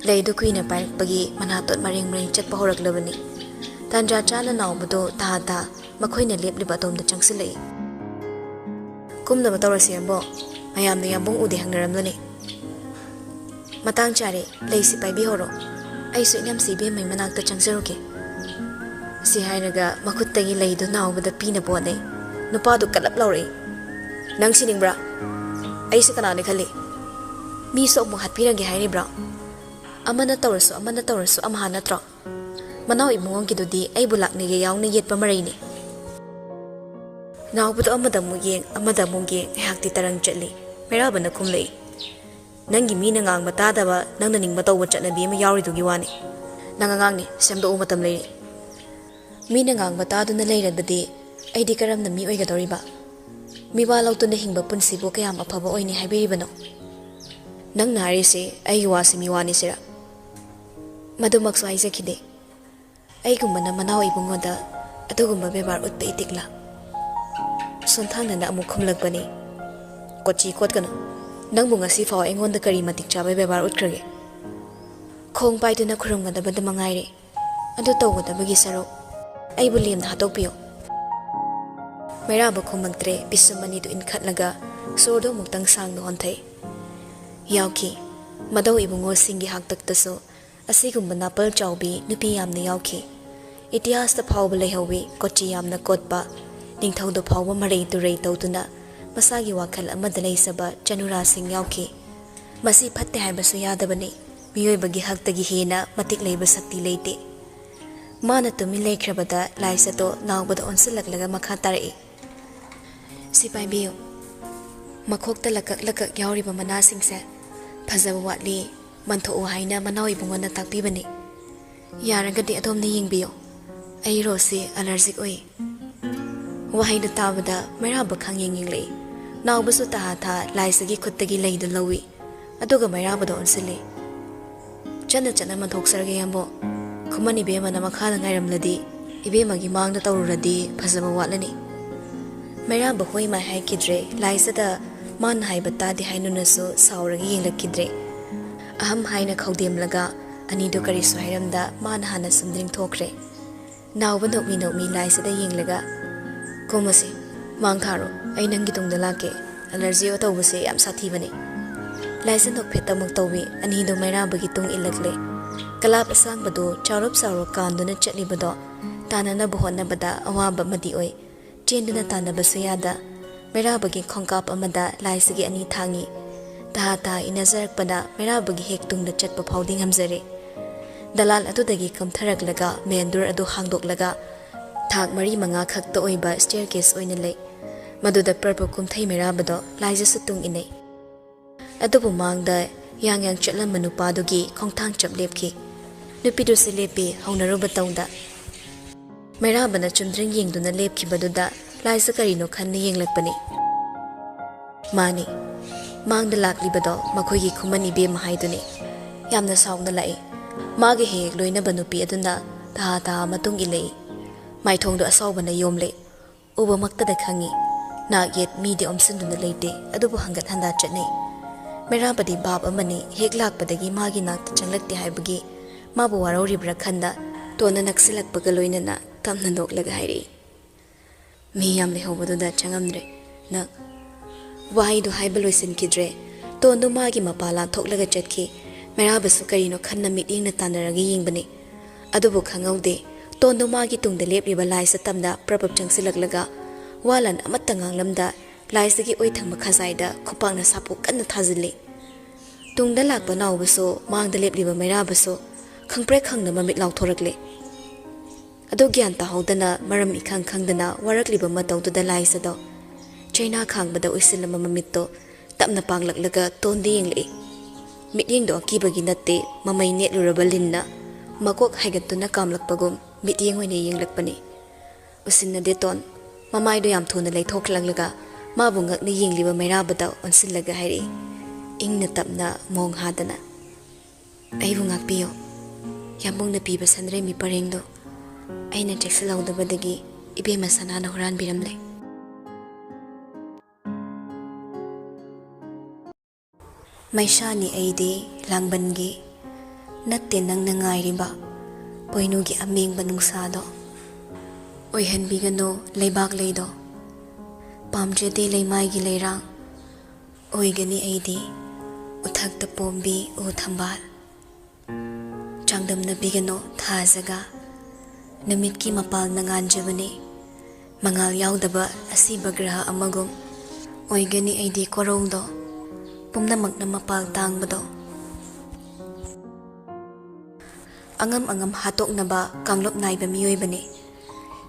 ꯂꯩꯗꯨ ꯀꯨꯏꯅ ꯄꯥꯏꯔꯛꯄꯒꯤ ꯃꯅꯥꯇꯣꯟ ꯃꯔꯦꯡ ꯃꯔꯦꯡ ꯆꯠꯄ ꯍꯧꯔꯛꯂꯕꯅꯤ꯫ ꯇꯥꯟꯖꯥ ꯆꯥꯅ ꯅꯥꯎꯕꯗꯣ ꯇꯥ ꯇꯥ ꯃꯈꯣꯏꯅ ꯂꯦꯞꯂꯤꯕ ꯑꯗꯣꯝꯗ ꯆꯪꯁꯤꯜꯂꯛꯏ꯫ "ꯀꯨꯝꯅꯕ ꯇꯧꯔꯁꯤ, ꯌꯥꯝꯕꯣ꯫ ꯃꯌꯥꯝꯅ ꯌꯥꯝꯕꯨꯡ ꯎꯗꯦ ꯍꯪꯅꯔꯝꯂꯅꯤ꯫" "ꯃꯇꯥꯡ ꯆꯥꯔꯦ, ꯂꯩꯁꯤ ꯄꯥꯏꯕꯤꯍꯧꯔꯣ꯫ ꯑꯩꯁꯨ ꯏꯅꯝꯁꯤ ꯏꯕꯦꯝꯃꯩ ꯃꯅꯥꯛꯇ ꯆꯪꯖꯔꯨꯒꯦ꯫" ꯁꯤ ꯍꯥꯏꯔꯒ ꯃꯈꯨꯠꯇꯒꯤ ꯂꯩꯗꯨ ꯅꯥꯎꯕꯗ ꯄꯤꯅꯕ ꯍꯣꯠꯅꯩ꯫ ꯅꯨꯄꯥꯗꯨ ꯀꯜꯂꯞ ꯂꯥꯎꯔꯛꯏ꯫ "ꯅꯪ ꯁꯤꯅꯤꯡꯕ꯭ꯔꯥ? ꯑꯩꯁꯦ ꯀꯅꯥꯅꯤ ꯈꯜꯂꯤ? ꯃꯤꯁꯨ ꯑꯃꯨꯛ ꯍꯥꯠꯄꯤꯔꯒꯦ ꯍꯥꯏꯔꯤꯕ꯭ꯔꯥ? ꯑꯃꯅ ꯇꯧꯔꯁꯨ, ꯑꯃꯅ ꯇꯧꯔꯁꯨ ꯑꯃꯍꯥ ꯅꯠꯇ꯭ꯔꯣ? ꯃꯅꯥꯎ ꯏꯕꯨꯡꯉꯣꯒꯤꯗꯨꯗꯤ ꯑꯩꯕꯨ ꯂꯥꯛꯅꯒꯦ ꯌꯥꯎꯅ ꯌꯦꯠꯄ ꯃꯔꯩꯅꯤ꯫" ꯅꯥꯎꯕꯗꯣ ꯑꯃꯗ ꯑꯃꯨꯛ ꯌꯦꯡ, ꯑꯃꯗ ꯑꯃꯨꯛ ꯌꯦꯡ, ꯉꯥꯏꯍꯥꯛꯇꯤ ꯇꯔꯪ ꯆꯠꯂꯤ꯫ ꯃꯩꯔꯥꯕꯅ ꯈꯨꯝꯂꯛꯏ꯫ "ꯅꯪꯒꯤ ꯃꯤꯅ ꯉꯥꯡꯕ ꯇꯥꯗꯕ, ꯅꯪꯅ ꯅꯤꯡꯕ ꯇꯧꯕ ꯆꯠꯅꯕꯤ ꯑꯃ ꯌꯥꯎꯔꯤꯗꯨꯒꯤ ꯋꯥꯅꯤ꯫ ꯅꯪ ꯑꯉꯥꯡꯅꯤ, ꯁꯦꯝꯗꯣꯛꯎ, ꯃꯇꯝ ꯂꯩꯔꯤ꯫" "ꯃꯤꯅ ꯉꯥꯡꯕ ꯇꯥꯗꯨꯅ ꯂꯩꯔꯕꯗꯤ ꯑꯩꯗꯤ ꯀꯔꯝꯅ ꯃꯤ ꯑꯣꯏꯒꯗꯧꯔꯤꯕ? ꯃꯤꯋꯥ ꯂꯧꯗꯨꯅ ꯍꯤꯡꯕ ꯄꯨꯟꯁꯤꯕꯨ ꯀꯌꯥꯝ ꯑꯐꯕ ꯑꯣꯏꯅꯤ ꯍꯥꯏꯕꯤꯔꯤꯕꯅꯣ? ꯅꯪꯅ ꯍꯥꯏꯔꯤꯁꯤ ꯑꯩꯒꯤ ꯋꯥꯁꯤ ꯃꯤꯋꯥꯅꯤ ꯁꯤꯔ?" "ꯃꯗꯨꯃꯛꯁꯨ ꯍꯥꯏꯖꯈꯤꯗꯦ꯫ ꯑꯩꯒꯨꯝꯕꯅ ꯃꯅꯥꯎ ꯏꯕꯨꯡꯉꯣꯗ ꯑꯗꯨꯒꯨꯝꯕ ꯕꯦꯕꯥꯔ ꯎꯠꯄ ꯏꯇꯤꯛꯂꯥ?" ꯁꯣꯟꯊꯥꯡꯅꯅ ꯑꯃꯨꯛ ꯈꯨꯝꯂꯛꯄꯅꯤ꯫ "ꯀꯣꯆꯤ ꯀꯣꯠꯀꯅꯨ꯫ ꯅꯪꯕꯨ ꯉꯁꯤ ꯐꯥꯎ ꯑꯩꯉꯣꯟꯗ ꯀꯔꯤ ꯃꯇꯤꯛ ꯆꯥꯕ ꯕꯦꯕꯥꯔ ꯎꯠꯈ꯭ꯔꯒꯦ? ꯈꯣꯡ ꯄꯥꯏꯗꯨꯅ ꯈꯨꯔꯨꯝꯒꯗꯕꯗ ꯃꯉꯥꯏꯔꯦ꯫ ꯑꯗꯨ ꯇꯧꯒꯗꯕꯒꯤ ꯁꯔꯨꯛ ꯑꯩꯕꯨ ꯂꯦꯝꯅ ꯍꯥꯠꯇꯣꯛꯄꯤꯌꯨ꯫" ꯃꯩꯔꯥꯕ ꯈꯨꯝꯃꯛꯇ꯭ꯔꯦ꯫ ꯄꯤꯁꯨꯝ ꯑꯅꯤꯗꯨ ꯏꯟꯈꯠꯂꯒ ꯁꯣꯔꯗꯨ ꯑꯃꯨꯛꯇꯪ ꯁꯥꯡꯅ ꯍꯣꯟꯊꯩ꯫ ꯌꯥꯎꯈꯤ꯫ ꯃꯙꯧ ꯏꯕꯨꯡꯉꯣꯁꯤꯡꯒꯤ ꯍꯥꯛꯇꯛꯇꯁꯨ ꯑꯁꯤꯒꯨꯝꯕ ꯅꯥꯄꯜ ꯆꯥꯎꯕꯤ ꯅꯨꯄꯤ ꯌꯥꯝꯅ ꯌꯥꯎꯈꯤ꯫ ꯏꯇꯤꯍꯥꯁꯇ ꯐꯥꯎꯕ ꯂꯩꯍꯧꯋꯤ ꯀꯣꯆꯤ ꯌꯥꯝꯅ ꯀꯣꯠꯄ, ꯅꯤꯡꯊꯧꯗ ꯐꯥꯎꯕ ꯃꯔꯩ ꯇꯨꯔꯩ ꯇꯧꯗꯨꯅ ꯃꯁꯥꯒꯤ ꯋꯥꯈꯜ ꯑꯃꯗ ꯂꯩꯖꯕ ꯆꯅꯨꯔꯥꯁꯤꯡ ꯌꯥꯎꯈꯤ꯫ ꯃꯁꯤ ꯐꯠꯇꯦ ꯍꯥꯏꯕꯁꯨ ꯌꯥꯗꯕꯅꯤ꯫ ꯃꯤꯑꯣꯏꯕꯒꯤ ꯍꯛꯇꯒꯤ ꯍꯦꯟꯅ ꯃꯇꯤꯛ ꯂꯩꯕ ꯁꯛꯇꯤ ꯂꯩꯇꯦ꯫ ꯃꯥꯅ ꯇꯨꯃꯤꯟ ꯂꯩꯈ꯭ꯔꯕꯗ ꯂꯥꯏꯁꯇꯣ ꯅꯥꯎꯕꯗ ꯑꯣꯟꯁꯤꯜꯂꯛꯂꯒ ꯃꯈꯥ ꯇꯥꯔꯛꯏ꯫ "ꯁꯤ ꯄꯥꯏꯕꯤꯌꯨ꯫ ꯃꯈꯣꯛꯇ ꯂꯀꯛ ꯂꯀꯛ ꯌꯥꯎꯔꯤꯕ ꯃꯅꯥꯁꯤꯡꯁꯦ ꯐꯖꯕ ꯋꯥꯠꯂꯤ, ꯃꯟꯊꯣꯛꯎ ꯍꯥꯏꯅ ꯃꯅꯥꯎ ꯏꯕꯨꯡꯉꯣꯅ ꯇꯥꯛꯄꯤꯕꯅꯤ꯫ ꯌꯥꯔꯒꯗꯤ ꯑꯗꯣꯝꯅ ꯌꯦꯡꯕꯤꯌꯨ꯫ ꯑꯩ ꯔꯣꯁꯁꯤ ꯑꯦꯂꯔꯖꯤꯛ ꯑꯣꯏ꯫" ꯋꯥꯍꯩꯗꯨ ꯇꯥꯕꯗ ꯃꯩꯔꯥꯕ ꯈꯪꯌꯦꯡ ꯌꯦꯡꯂꯛꯏ꯫ ꯅꯥꯎꯕꯁꯨ ꯇꯍꯥ ꯊꯥ ꯂꯥꯏꯁꯒꯤ ꯈꯨꯠꯇꯒꯤ ꯂꯩꯗꯨ ꯂꯧꯏ꯫ ꯑꯗꯨꯒ ꯃꯩꯔꯥꯕꯗ ꯑꯣꯟꯁꯤꯜꯂꯤ꯫ "ꯆꯠꯅ ꯆꯠꯅ ꯃꯟꯊꯣꯛꯆꯔꯒꯦ, ꯏꯌꯥꯝꯕꯣ꯫ ꯈꯨꯃꯟ ꯏꯕꯦꯝꯃꯅ ꯃꯈꯥꯗ ꯉꯥꯏꯔꯝꯂꯗꯤ, ꯏꯕꯦꯝꯃꯒꯤ ꯃꯥꯡꯗ ꯇꯧꯔꯨꯔꯗꯤ ꯐꯖꯕ ꯋꯥꯠꯂꯅꯤ꯫" ꯃꯩꯔꯥꯕ ꯍꯣꯏ ꯃꯥꯏ ꯍꯥꯏꯈꯤꯗ꯭ꯔꯦ꯫ ꯂꯥꯏꯁꯗ ꯃꯥꯅ ꯍꯥꯏꯕ ꯇꯥꯗꯦ ꯍꯥꯏꯅꯨꯅꯁꯨ ꯁꯥꯎꯔꯒ ꯌꯦꯡꯂꯛꯈꯤꯗ꯭ꯔꯦ꯫ ꯑꯍꯝ ꯍꯥꯏꯅ ꯈꯧꯗꯦꯝꯂꯒ ꯑꯅꯤꯗꯨ ꯀꯔꯤꯁꯨ ꯍꯥꯏꯔꯝꯗ ꯃꯥꯅ ꯍꯥꯟꯅ ꯁꯨꯝꯗ꯭ꯔꯤꯡ ꯊꯣꯛꯈ꯭ꯔꯦ꯫ ꯅꯥꯎꯕ ꯅꯣꯛꯃꯤ ꯅꯣꯛꯃꯤ ꯂꯥꯏꯁꯗ ꯌꯦꯡꯂꯒ, "ꯀꯨꯝꯃꯁꯤ, ꯃꯥꯡ ꯊꯥꯔꯣ, ꯑꯩ ꯅꯪꯒꯤ ꯇꯨꯡꯗ ꯂꯥꯛꯀꯦ꯫ ꯑꯦꯂꯔꯖꯤ ꯇꯧꯕꯁꯦ ꯌꯥꯝ ꯁꯥꯊꯤꯕꯅꯤ꯫" ꯂꯥꯏꯁꯗ ꯅꯣꯛꯐꯦꯠ ꯑꯃꯨꯛ ꯇꯧꯏ꯫ ꯑꯅꯤꯗꯨ ꯃꯩꯔꯥꯕꯒꯤ ꯇꯨꯡ ꯏꯜꯂꯛꯂꯦ꯫ ꯀꯂꯥꯞ ꯑꯁꯥꯡꯕꯗꯨ ꯆꯥꯎꯔꯞ ꯆꯥꯎꯔꯞ ꯀꯥꯟꯗꯨꯅ ꯆꯠꯂꯤꯕꯗꯣ ꯇꯥꯟꯅꯅꯕ ꯍꯣꯠꯅꯕꯗ ꯑꯋꯥꯕ ꯑꯃꯗꯤ ꯑꯣꯏ꯫ ꯆꯦꯟꯗꯨꯅ ꯇꯥꯟꯅꯕꯁꯨ ꯌꯥꯗ꯫ ꯃꯩꯔꯥꯕꯒꯤ ꯈꯣꯡꯀꯥꯞ ꯑꯃꯗ ꯂꯥꯏꯁꯤꯒꯤ ꯑꯅꯤ ꯊꯥꯡꯉꯤ꯫ ꯇꯍꯥ ꯇꯍꯥ ꯏꯟꯅꯖꯔꯛꯄꯅ ꯃꯩꯔꯥꯕꯒꯤ ꯍꯦꯛ ꯇꯨꯡꯗ ꯆꯠꯄ ꯐꯥꯎꯗꯤ ꯉꯝꯖꯔꯦ꯫ ꯗꯂꯥꯜ ꯑꯗꯨꯗꯒꯤ ꯀꯨꯝꯊꯔꯛꯂꯒ ꯃꯦꯟ ꯗꯣꯔ ꯑꯗꯨ ꯍꯥꯡꯗꯣꯛꯂꯒ ꯊꯥꯛ ꯃꯔꯤ ꯃꯉꯥ ꯈꯛꯇ ꯑꯣꯏꯕ ꯁ꯭ꯇꯦꯌꯔ ꯀꯦꯁ ꯑꯣꯏꯅ ꯂꯩ꯫ ꯃꯗꯨꯗ ꯄ꯭ꯔꯚꯨ ꯀꯨꯝꯊꯩ ꯃꯩꯔꯥꯕꯗꯣ ꯂꯥꯏꯖꯁꯨ ꯇꯨꯡ ꯏꯟꯅꯩ꯫ ꯑꯗꯨꯕꯨ ꯃꯥꯡꯗ ꯌꯥꯡ ꯌꯥꯡ ꯆꯠꯂꯝꯕ ꯅꯨꯄꯥꯗꯨꯒꯤ ꯈꯣꯡꯊꯥꯡ ꯆꯞ ꯂꯦꯞꯈꯤ꯫ ꯅꯨꯄꯤꯗꯨꯁꯨ ꯂꯦꯞꯄꯤ, ꯍꯧꯅꯔꯨꯕ ꯇꯧꯗ꯫ ꯃꯩꯔꯥꯕꯅ ꯆꯨꯝꯗ꯭ꯔꯤꯡ ꯌꯦꯡꯗꯨꯅ ꯂꯦꯞꯈꯤꯕꯗꯨꯗ ꯂꯥꯏꯖ ꯀꯔꯤꯅꯣ ꯈꯟꯅ ꯌꯦꯡꯂꯛꯄꯅꯤ꯫ ꯃꯥꯅꯤ, ꯃꯥꯡꯗ ꯂꯥꯛꯂꯤꯕꯗꯣ ꯃꯈꯣꯏꯒꯤ ꯈꯨꯃꯟ ꯏꯕꯦꯝꯃ ꯍꯥꯏꯗꯨꯅꯤ꯫ ꯌꯥꯝꯅ ꯁꯥꯎꯅ ꯂꯥꯛꯏ꯫ ꯃꯥꯒꯤ ꯍꯦꯛ ꯍꯦꯛ ꯂꯣꯏꯅꯕ ꯅꯨꯄꯤ ꯑꯗꯨꯅ ꯇꯍꯥ ꯇꯍꯥ ꯃꯇꯨꯡ ꯏꯜꯂꯛꯏ꯫ ꯃꯥꯏꯊꯣꯡꯗꯣ ꯑꯁꯥꯎꯕꯅ ꯌꯣꯝꯂꯦ꯫ ꯎꯕꯃꯛꯇꯗ ꯈꯪꯏ꯫ ꯅꯥꯛ ꯌꯦꯠ ꯃꯤꯗꯤ ꯑꯣꯝꯁꯤꯟꯗꯨꯅ ꯂꯩꯇꯦ, ꯑꯗꯨꯕꯨ ꯍꯪꯒꯠ ꯍꯟꯗꯥ ꯆꯠꯅꯩ꯫ ꯃꯩꯔꯥꯕꯗꯤ ꯚꯥꯞ ꯑꯃꯅꯤ, ꯍꯦꯛ ꯂꯥꯛꯄꯗꯒꯤ ꯃꯥꯒꯤ ꯅꯥꯛꯇ ꯆꯪꯂꯛꯇꯦ ꯍꯥꯏꯕꯒꯤ ꯃꯥꯕꯨ ꯋꯥꯔꯧꯔꯤꯕ꯭ꯔꯥ ꯈꯟꯗ ꯇꯣꯟꯅ ꯅꯛꯁꯤꯜꯂꯛꯄꯒ ꯂꯣꯏꯅꯅ ꯇꯞꯅ ꯅꯣꯛꯂꯒ ꯍꯥꯏꯔꯛꯏ꯫ "ꯃꯤ ꯌꯥꯝ ꯂꯩꯍꯧꯕꯗꯨꯗ ꯆꯪꯉꯝꯗ꯭ꯔꯦ ꯅꯪ꯫" ꯋꯥꯍꯩꯗꯨ ꯍꯥꯏꯕ ꯂꯣꯏꯁꯤꯟꯈꯤꯗ꯭ꯔꯦ꯫ ꯇꯣꯟꯗꯨ ꯃꯥꯒꯤ ꯃꯄꯥ ꯂꯥꯟꯊꯣꯛꯂꯒ ꯆꯠꯈꯤ꯫ ꯃꯩꯔꯥꯕꯁꯨ ꯀꯔꯤꯅꯣ ꯈꯟꯅ ꯃꯤꯠꯌꯦꯡꯅ ꯇꯥꯟꯅꯔꯒ ꯌꯦꯡꯕꯅꯤ꯫ ꯑꯗꯨꯕꯨ ꯈꯪꯍꯧꯗꯦ, ꯇꯣꯟꯗꯨ ꯃꯥꯒꯤ ꯇꯨꯡꯗ ꯂꯦꯞꯂꯤꯕ ꯂꯥꯏꯁ ꯇꯝꯅ ꯄ꯭ꯔꯞ ꯄ꯭ꯔꯞ ꯆꯪꯁꯤꯜꯂꯛꯂꯒ ꯋꯥ ꯂꯥꯟ ꯑꯃꯠꯇ ꯉꯥꯡꯂꯝꯗ ꯂꯥꯏꯁꯇꯒꯤ ꯑꯣꯏꯊꯪꯕ ꯈꯖꯥꯏꯗ ꯈꯨꯄꯥꯛꯅ ꯁꯥꯄꯣ ꯀꯟꯅ ꯊꯥꯖꯤꯜꯂꯤ꯫ ꯇꯨꯡꯗ ꯂꯥꯛꯄ ꯅꯥꯎꯕꯁꯨ ꯃꯥꯡꯗ ꯂꯦꯞꯂꯤꯕ ꯃꯩꯔꯥꯕꯁꯨ ꯈꯪꯄ꯭ꯔꯦꯛ ꯈꯪꯅ ꯃꯃꯤꯠ ꯂꯥꯎꯊꯣꯔꯛꯂꯦ꯫ ꯑꯗꯨ ꯒ꯭ꯌꯥꯟ ꯇꯥꯍꯧꯗꯅ ꯃꯔꯝ ꯏꯈꯪ ꯈꯪꯗꯅ ꯋꯥꯔꯛꯂꯤꯕ ꯃꯇꯧꯗꯨꯗ ꯂꯥꯏꯁ ꯑꯗꯣ ꯆꯩꯅꯥ ꯈꯥꯡꯕꯗ ꯎꯏꯁꯤꯜꯂꯝꯕ ꯃꯃꯤꯠꯇꯣ ꯇꯞꯅ ꯄꯥꯡꯂꯛꯂꯒ ꯇꯣꯟꯗ ꯌꯦꯡꯂꯛꯏ꯫ ꯃꯤꯠꯌꯦꯡꯗꯣ ꯑꯀꯤꯕꯒꯤ ꯅꯠꯇꯦ, ꯃꯃꯩ ꯅꯦꯠꯂꯨꯔꯕ ꯂꯤꯟꯅ ꯃꯀꯣꯛ ꯍꯥꯏꯒꯠꯇꯨꯅ ꯀꯥꯝꯂꯛꯄꯒꯨꯝ ꯃꯤꯠꯌꯦꯡ ꯑꯣꯏꯅ ꯌꯦꯡꯂꯛꯄꯅꯤ꯫ ꯎꯁꯤꯟꯅꯗꯦ ꯇꯣꯟ꯫ ꯃꯃꯥꯏꯗꯣ ꯌꯥꯝ ꯊꯨꯅ ꯂꯩꯊꯣꯛꯂꯛꯂꯒ ꯃꯥꯕꯨ ꯉꯛꯅ ꯌꯦꯡꯂꯤꯕ ꯃꯩꯔꯥꯕꯗ ꯑꯣꯟꯁꯤꯜꯂꯒ ꯍꯥꯏꯔꯛꯏ, ꯏꯪꯅ ꯇꯞꯅ ꯃꯣꯡ ꯍꯥꯗꯅ, "ꯑꯩꯕꯨ ꯉꯥꯛꯄꯤꯌꯨ꯫ ꯌꯥꯝꯕꯨꯡꯅ ꯄꯤꯕ ꯁꯟꯗ꯭ꯔꯦꯝꯕꯤ ꯄꯔꯦꯡꯗꯣ ꯑꯩꯅ ꯆꯦꯛꯁꯤꯜꯍꯧꯗꯕꯗꯒꯤ ꯏꯕꯦꯝꯃ ꯁꯅꯥꯅ ꯍꯨꯔꯥꯟꯕꯤꯔꯝꯂꯦ꯫ ꯃꯩꯁꯥꯅꯤ ꯑꯩꯗꯤ ꯂꯥꯡꯕꯟꯒꯤ, ꯅꯠꯇꯦ ꯅꯪꯅ ꯉꯥꯏꯔꯤꯕ ꯄꯣꯏꯅꯨꯒꯤ ꯑꯃꯦꯡꯕ ꯅꯨꯡꯁꯥꯗꯣ꯫ ꯑꯣꯏꯍꯟꯕꯤꯒꯅꯨ ꯂꯩꯕꯥꯛ ꯂꯩꯗꯣ, ꯄꯥꯝꯖꯗꯦ ꯂꯩꯃꯥꯏꯒꯤ ꯂꯩꯔꯥꯡ, ꯑꯣꯏꯒꯅꯤ ꯑꯩꯗꯤ ꯎꯊꯛꯇ ꯄꯣꯝꯕꯤ ꯎ ꯊꯝꯕꯥꯜ꯫ ꯆꯥꯡꯗꯝꯅꯕꯤꯒꯅꯨ ꯊꯥꯖꯒ, ꯅꯨꯃꯤꯠꯀꯤ ꯃꯄꯥꯜꯅ ꯉꯥꯟꯖꯕꯅꯤ꯫ ꯃꯉꯥꯜ ꯌꯥꯎꯗꯕ ꯑꯁꯤꯕ ꯒ꯭ꯔꯍ ꯑꯃꯒꯨꯝ ꯑꯣꯏꯒꯅꯤ ꯑꯩꯗꯤ ꯀꯣꯔꯧꯗꯣ, ꯄꯨꯝꯅꯃꯛꯅ ꯃꯄꯥꯜ ꯇꯥꯡꯕꯗꯣ꯫ ꯑꯉꯝ ꯑꯉꯝ ꯍꯥꯠꯇꯣꯛꯅꯕ ꯀꯥꯡꯂꯨꯞ ꯅꯥꯏꯕ ꯃꯤꯑꯣꯏꯕꯅꯤ꯫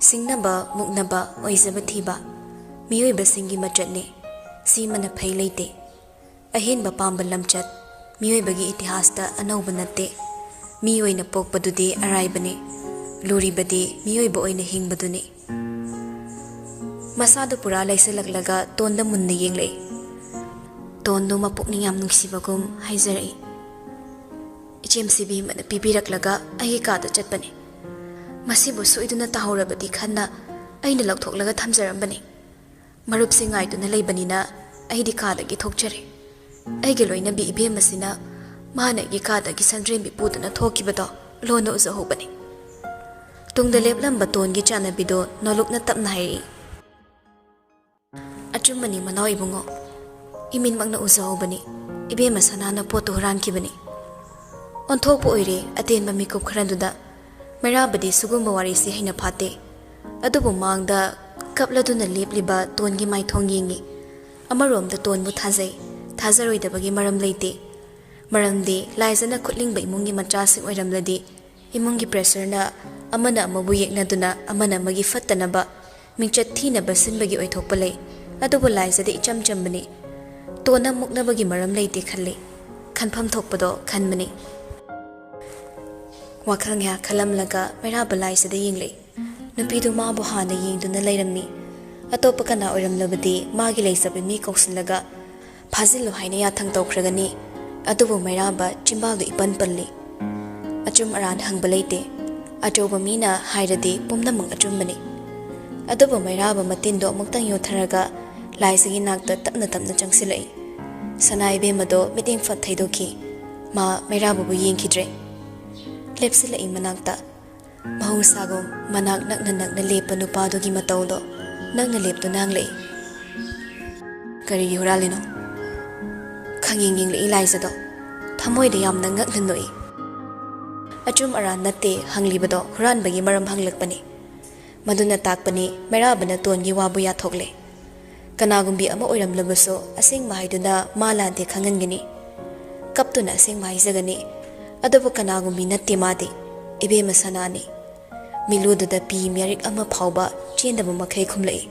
ꯁꯤꯡꯅꯕ, ꯃꯨꯛꯅꯕ, ꯑꯣꯏꯖꯕ ꯊꯤꯕ ꯃꯤꯑꯣꯏꯕꯁꯤꯡꯒꯤ ꯃꯆꯠꯅꯤ꯫ ꯁꯤꯃꯅ ꯐꯩ ꯂꯩꯇꯦ꯫ ꯑꯍꯦꯟꯕ ꯄꯥꯝꯕ ꯂꯝꯆꯠ ꯃꯤꯑꯣꯏꯕꯒꯤ ꯏꯇꯤꯍꯥꯁꯇ ꯑꯅꯧꯕ ꯅꯠꯇꯦ꯫ ꯃꯤ ꯑꯣꯏꯅ ꯄꯣꯛꯄꯗꯨꯗꯤ ꯑꯔꯥꯏꯕꯅꯤ꯫ ꯂꯨꯔꯤꯕꯗꯤ ꯃꯤꯑꯣꯏꯕ ꯑꯣꯏꯅ ꯍꯤꯡꯕꯗꯨꯅꯤ꯫ ꯃꯁꯥꯗꯨ ꯄꯨꯔꯥ ꯂꯩꯁꯤꯜꯂꯛꯂꯒ ꯇꯣꯟꯗ ꯃꯨꯟꯅ ꯌꯦꯡꯂꯛꯏ꯫ ꯇꯣꯟꯗꯨ ꯃꯄꯨꯛꯅꯤꯡ ꯌꯥꯝ ꯅꯨꯡꯁꯤꯕꯒꯨꯝ ꯍꯥꯏꯖꯔꯛꯏ꯫ "ꯏꯆꯦꯝ ꯁꯤꯕꯤ ꯑꯃꯅ ꯄꯤꯕꯤꯔꯛꯂꯒ ꯑꯩꯒꯤ ꯀꯥꯗ ꯆꯠꯄꯅꯤ꯫ ꯃꯁꯤꯕꯨ ꯁꯣꯏꯗꯨꯅ ꯇꯥꯍꯧꯔꯕꯗꯤ ꯈꯟꯅ ꯑꯩꯅ ꯂꯧꯊꯣꯛꯂꯒ ꯊꯝꯖꯔꯝꯕꯅꯤ꯫ ꯃꯔꯨꯞꯁꯤꯡ ꯉꯥꯏꯗꯨꯅ ꯂꯩꯕꯅꯤꯅ ꯑꯩꯗꯤ ꯀꯥꯗꯒꯤ ꯊꯣꯛꯆꯔꯦ꯫ ꯑꯩꯒꯤ ꯂꯣꯏꯅꯕꯤ ꯏꯕꯦꯝ ꯑꯁꯤꯅ ꯃꯥꯅ ꯑꯩꯒꯤ ꯀꯥꯗꯒꯤ ꯁꯟꯗ꯭ꯔꯦꯝꯕꯤ ꯄꯨꯗꯨꯅ ꯊꯣꯛꯈꯤꯕꯗꯣ ꯂꯣꯟꯅ ꯎꯖꯍꯧꯕꯅꯤ꯫" ꯇꯨꯡꯗ ꯂꯦꯞꯂꯝꯕ ꯇꯣꯟꯒꯤ ꯆꯥꯟꯅꯕꯤꯗꯣ ꯅꯣꯂꯨꯛꯅ ꯇꯞꯅ ꯍꯥꯏꯔꯛꯏ, "ꯑꯆꯨꯝꯕꯅꯤ ꯃꯅꯥꯎ ꯏꯕꯨꯡꯉꯣ꯫ ꯏꯃꯤꯠꯃꯛꯅ ꯎꯖꯍꯧꯕꯅꯤ꯫ ꯏꯕꯦꯝꯃ ꯁꯅꯥꯅ ꯄꯣꯠꯇꯨ ꯍꯨꯔꯥꯟꯈꯤꯕꯅꯤ꯫ ꯑꯣꯟꯊꯣꯛꯄ ꯑꯣꯏꯔꯦ ꯑꯇꯦꯟꯕ ꯃꯤꯀꯨꯞ ꯈꯔꯗꯨꯗ꯫ ꯃꯩꯔꯥꯕꯗꯤ ꯁꯤꯒꯨꯝꯕ ꯋꯥꯔꯤꯁꯤ ꯍꯩꯅ ꯐꯥꯠꯇꯦ꯫ ꯑꯗꯨꯕꯨ ꯃꯥꯡꯗ ꯀꯞꯂꯗꯨꯅ ꯂꯦꯞꯂꯤꯕ ꯇꯣꯟꯒꯤ ꯃꯥꯏꯊꯣꯡ ꯌꯦꯡꯏ꯫ ꯑꯃꯔꯣꯝꯗ ꯇꯣꯟꯕꯨ ꯊꯥꯖꯩ, ꯊꯥꯖꯔꯣꯏꯗꯕꯒꯤ ꯃꯔꯝ ꯂꯩꯇꯦ꯫ ꯃꯔꯝꯗꯤ ꯂꯥꯏꯖꯅ ꯈꯨꯠꯂꯤꯡꯕ ꯏꯃꯨꯡꯒꯤ ꯃꯆꯥꯁꯤꯡ ꯑꯣꯏꯔꯝꯂꯗꯤ, ꯏꯃꯨꯡꯒꯤ ꯄ꯭ꯔꯦꯁꯔꯅ ꯑꯃꯅ ꯑꯃꯕꯨ ꯌꯦꯛꯅꯗꯨꯅ ꯑꯃꯅ ꯑꯃꯒꯤ ꯐꯠꯇꯅꯕ, ꯃꯤꯡꯆꯠ ꯊꯤꯅꯕ ꯁꯤꯟꯕꯒꯤ ꯑꯣꯏꯊꯣꯛꯄ ꯂꯩ꯫ ꯑꯗꯨꯕꯨ ꯂꯥꯏꯖꯗꯤ ꯏꯆꯝ ꯆꯝꯕꯅꯤ꯫ ꯇꯣꯟꯅ ꯃꯨꯛꯅꯕꯒꯤ ꯃꯔꯝ ꯂꯩꯇꯦ ꯈꯜꯂꯤ꯫ ꯈꯟꯐꯝ ꯊꯣꯛꯄꯗꯣ ꯈꯟꯕꯅꯤ꯫ ꯋꯥꯈꯜ ꯉꯥꯏꯍꯥꯛ ꯈꯜꯂꯝꯂꯒ ꯃꯩꯔꯥꯕ ꯂꯥꯏꯖꯗ ꯌꯦꯡꯂꯛꯏ꯫ ꯅꯨꯄꯤꯗꯨ ꯃꯥꯕꯨ ꯍꯥꯟꯅ ꯌꯦꯡꯗꯨꯅ ꯂꯩꯔꯝꯃꯤ꯫ ꯑꯇꯣꯞꯄ ꯀꯅꯥ ꯑꯣꯏꯔꯝꯂꯕꯗꯤ ꯃꯥꯒꯤ ꯂꯩꯖꯕꯤ ꯃꯤ ꯀꯧꯁꯤꯜꯂꯒ ꯐꯥꯖꯤꯜꯂꯨ ꯍꯥꯏꯅ ꯌꯥꯊꯪ ꯇꯧꯈ꯭ꯔꯒꯅꯤ꯫ ꯑꯗꯨꯕꯨ ꯃꯩꯔꯥꯕ ꯆꯤꯝꯕꯥꯜꯗꯨ ꯏꯄꯟ ꯄꯜꯂꯤ꯫ ꯑꯆꯨꯝ ꯑꯔꯥꯟ ꯍꯪꯕ ꯂꯩꯇꯦ꯫ ꯑꯆꯧꯕ ꯃꯤꯅ ꯍꯥꯏꯔꯗꯤ ꯄꯨꯝꯅꯃꯛ ꯑꯆꯨꯝꯕꯅꯤ꯫ ꯑꯗꯨꯕꯨ ꯃꯩꯔꯥꯕ ꯃꯇꯤꯟꯗꯣ ꯑꯃꯨꯛꯇꯪ ꯌꯣꯠꯊꯔꯒ ꯂꯥꯏꯖꯒꯤ ꯅꯥꯛꯇ ꯇꯞꯅ ꯇꯞꯅ ꯆꯪꯁꯤꯜꯂꯛꯏ꯫ ꯁꯅꯥ ꯏꯕꯦꯝꯃꯗꯣ ꯃꯤꯠꯌꯦꯡ ꯐꯠ ꯊꯩꯗꯣꯛꯈꯤ꯫ ꯃꯥ ꯃꯩꯔꯥꯕꯕꯨ ꯌꯦꯡꯈꯤꯗ꯭ꯔꯦ꯫ ꯂꯦꯞꯁꯤꯜꯂꯛꯏ ꯃꯅꯥꯛꯇ꯫ ꯃꯍꯧꯁꯥꯒꯨꯝ ꯃꯅꯥꯛ ꯅꯛꯅ ꯅꯛꯅ ꯂꯦꯞꯄ ꯅꯨꯄꯥꯗꯨꯒꯤ ꯃꯇꯧꯗꯣ ꯅꯛꯅ ꯂꯦꯞꯇꯨꯅ ꯍꯪꯂꯛꯏ꯫ "ꯀꯔꯤꯒꯤ ꯍꯨꯔꯥꯜꯂꯤꯅꯣ?" ꯈꯪꯌꯦꯡ ꯌꯦꯡꯂꯛꯏ ꯂꯥꯏꯖꯗꯣ꯫ ꯊꯃꯣꯏꯗ ꯌꯥꯝꯅ ꯉꯛꯅ ꯅꯣꯛꯏ꯫ ꯑꯆꯨꯝ ꯑꯔꯥꯟ ꯅꯠꯇꯦ ꯍꯪꯂꯤꯕꯗꯣ, ꯍꯨꯔꯥꯟꯕꯒꯤ ꯃꯔꯝ ꯍꯪꯂꯛꯄꯅꯤ꯫ ꯃꯗꯨꯅ ꯇꯥꯛꯄꯅꯤ ꯃꯩꯔꯥꯕꯅ ꯇꯣꯟꯒꯤ ꯋꯥꯕꯨ ꯌꯥꯊꯣꯛꯂꯦ꯫ ꯀꯅꯥꯒꯨꯝꯕꯤ ꯑꯃ ꯑꯣꯏꯔꯝꯂꯕꯁꯨ ꯑꯁꯦꯡꯕ ꯍꯥꯏꯗꯨꯅ ꯃꯥ ꯂꯥꯟꯗꯦ ꯈꯪꯍꯟꯒꯅꯤ꯫ ꯀꯞꯇꯨꯅ ꯑꯁꯦꯡꯕ ꯍꯥꯏꯖꯒꯅꯤ꯫ ꯑꯗꯨꯕꯨ ꯀꯅꯥꯒꯨꯝꯕꯤ ꯅꯠꯇꯦ ꯃꯥꯗꯤ꯫ ꯏꯕꯦꯝꯃ ꯁꯅꯥꯅꯤ꯫ ꯃꯤꯠꯂꯨꯗꯨꯗ ꯄꯤ ꯃꯔꯤꯛ ꯑꯃ ꯐꯥꯎꯕ ꯆꯦꯟꯗꯕ ꯃꯈꯩ ꯈꯨꯝꯂꯛꯏ꯫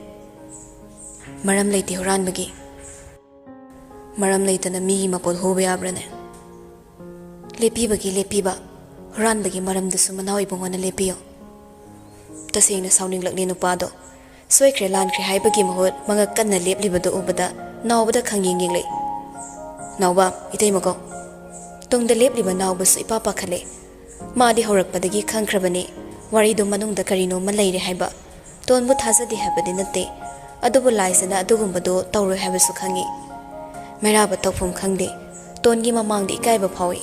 "ꯃꯔꯝ ꯂꯩꯇꯦ ꯍꯨꯔꯥꯟꯕꯒꯤ꯫ ꯃꯔꯝ ꯂꯩꯇꯅ ꯃꯤꯒꯤ ꯃꯄꯣꯠ ꯍꯨꯕ ꯌꯥꯕ꯭ꯔꯅꯦ?" "ꯂꯦꯞꯄꯤꯕꯒꯤ ꯂꯦꯞꯄꯤꯕ, ꯍꯨꯔꯥꯟꯕꯒꯤ ꯃꯔꯝꯗꯨꯁꯨ ꯃꯅꯥꯎ ꯏꯕꯨꯡꯉꯣꯅ ꯂꯦꯞꯄꯤꯌꯣ꯫" ꯇꯁꯦꯡꯅ ꯁꯥꯎꯅꯤꯡꯂꯛꯂꯦ ꯅꯨꯄꯥꯗꯣ꯫ ꯁꯣꯏꯈ꯭ꯔꯦ ꯂꯥꯟꯈ꯭ꯔꯦ ꯍꯥꯏꯕꯒꯤ ꯃꯍꯨꯠ ꯃꯉꯛ ꯀꯟꯅ ꯂꯦꯞꯂꯤꯕꯗꯨ ꯎꯕꯗ ꯅꯥꯎꯕꯗ ꯈꯪꯌꯦꯡ ꯌꯦꯡꯂꯛꯏ꯫ "ꯅꯥꯎꯕ, ꯏꯇꯩꯃ ꯀꯧ꯫" ꯇꯨꯡꯗ ꯂꯦꯞꯂꯤꯕ ꯅꯥꯎꯕꯁꯨ ꯏꯄꯥ ꯄꯥꯈꯠꯂꯦ꯫ ꯃꯥꯗꯤ ꯍꯧꯔꯛꯄꯗꯒꯤ ꯈꯪꯈ꯭ꯔꯕꯅꯤ ꯋꯥꯔꯤꯗꯨ ꯃꯅꯨꯡꯗ ꯀꯔꯤꯅꯣꯃ ꯂꯩꯔꯦ ꯍꯥꯏꯕ꯫ ꯇꯣꯟꯕꯨ ꯊꯥꯖꯗꯦ ꯍꯥꯏꯕꯗꯤ ꯅꯠꯇꯦ, ꯑꯗꯨꯕꯨ ꯂꯥꯏꯖꯅ ꯑꯗꯨꯒꯨꯝꯕꯗꯨ ꯇꯧꯔꯣꯏ ꯍꯥꯏꯕꯁꯨ ꯈꯪꯏ꯫ ꯃꯩꯔꯥꯕ ꯇꯧꯐꯝ ꯈꯪꯗꯦ꯫ ꯇꯣꯟꯒꯤ ꯃꯃꯥꯡꯗ ꯏꯀꯥꯏꯕ ꯐꯥꯎꯏ꯫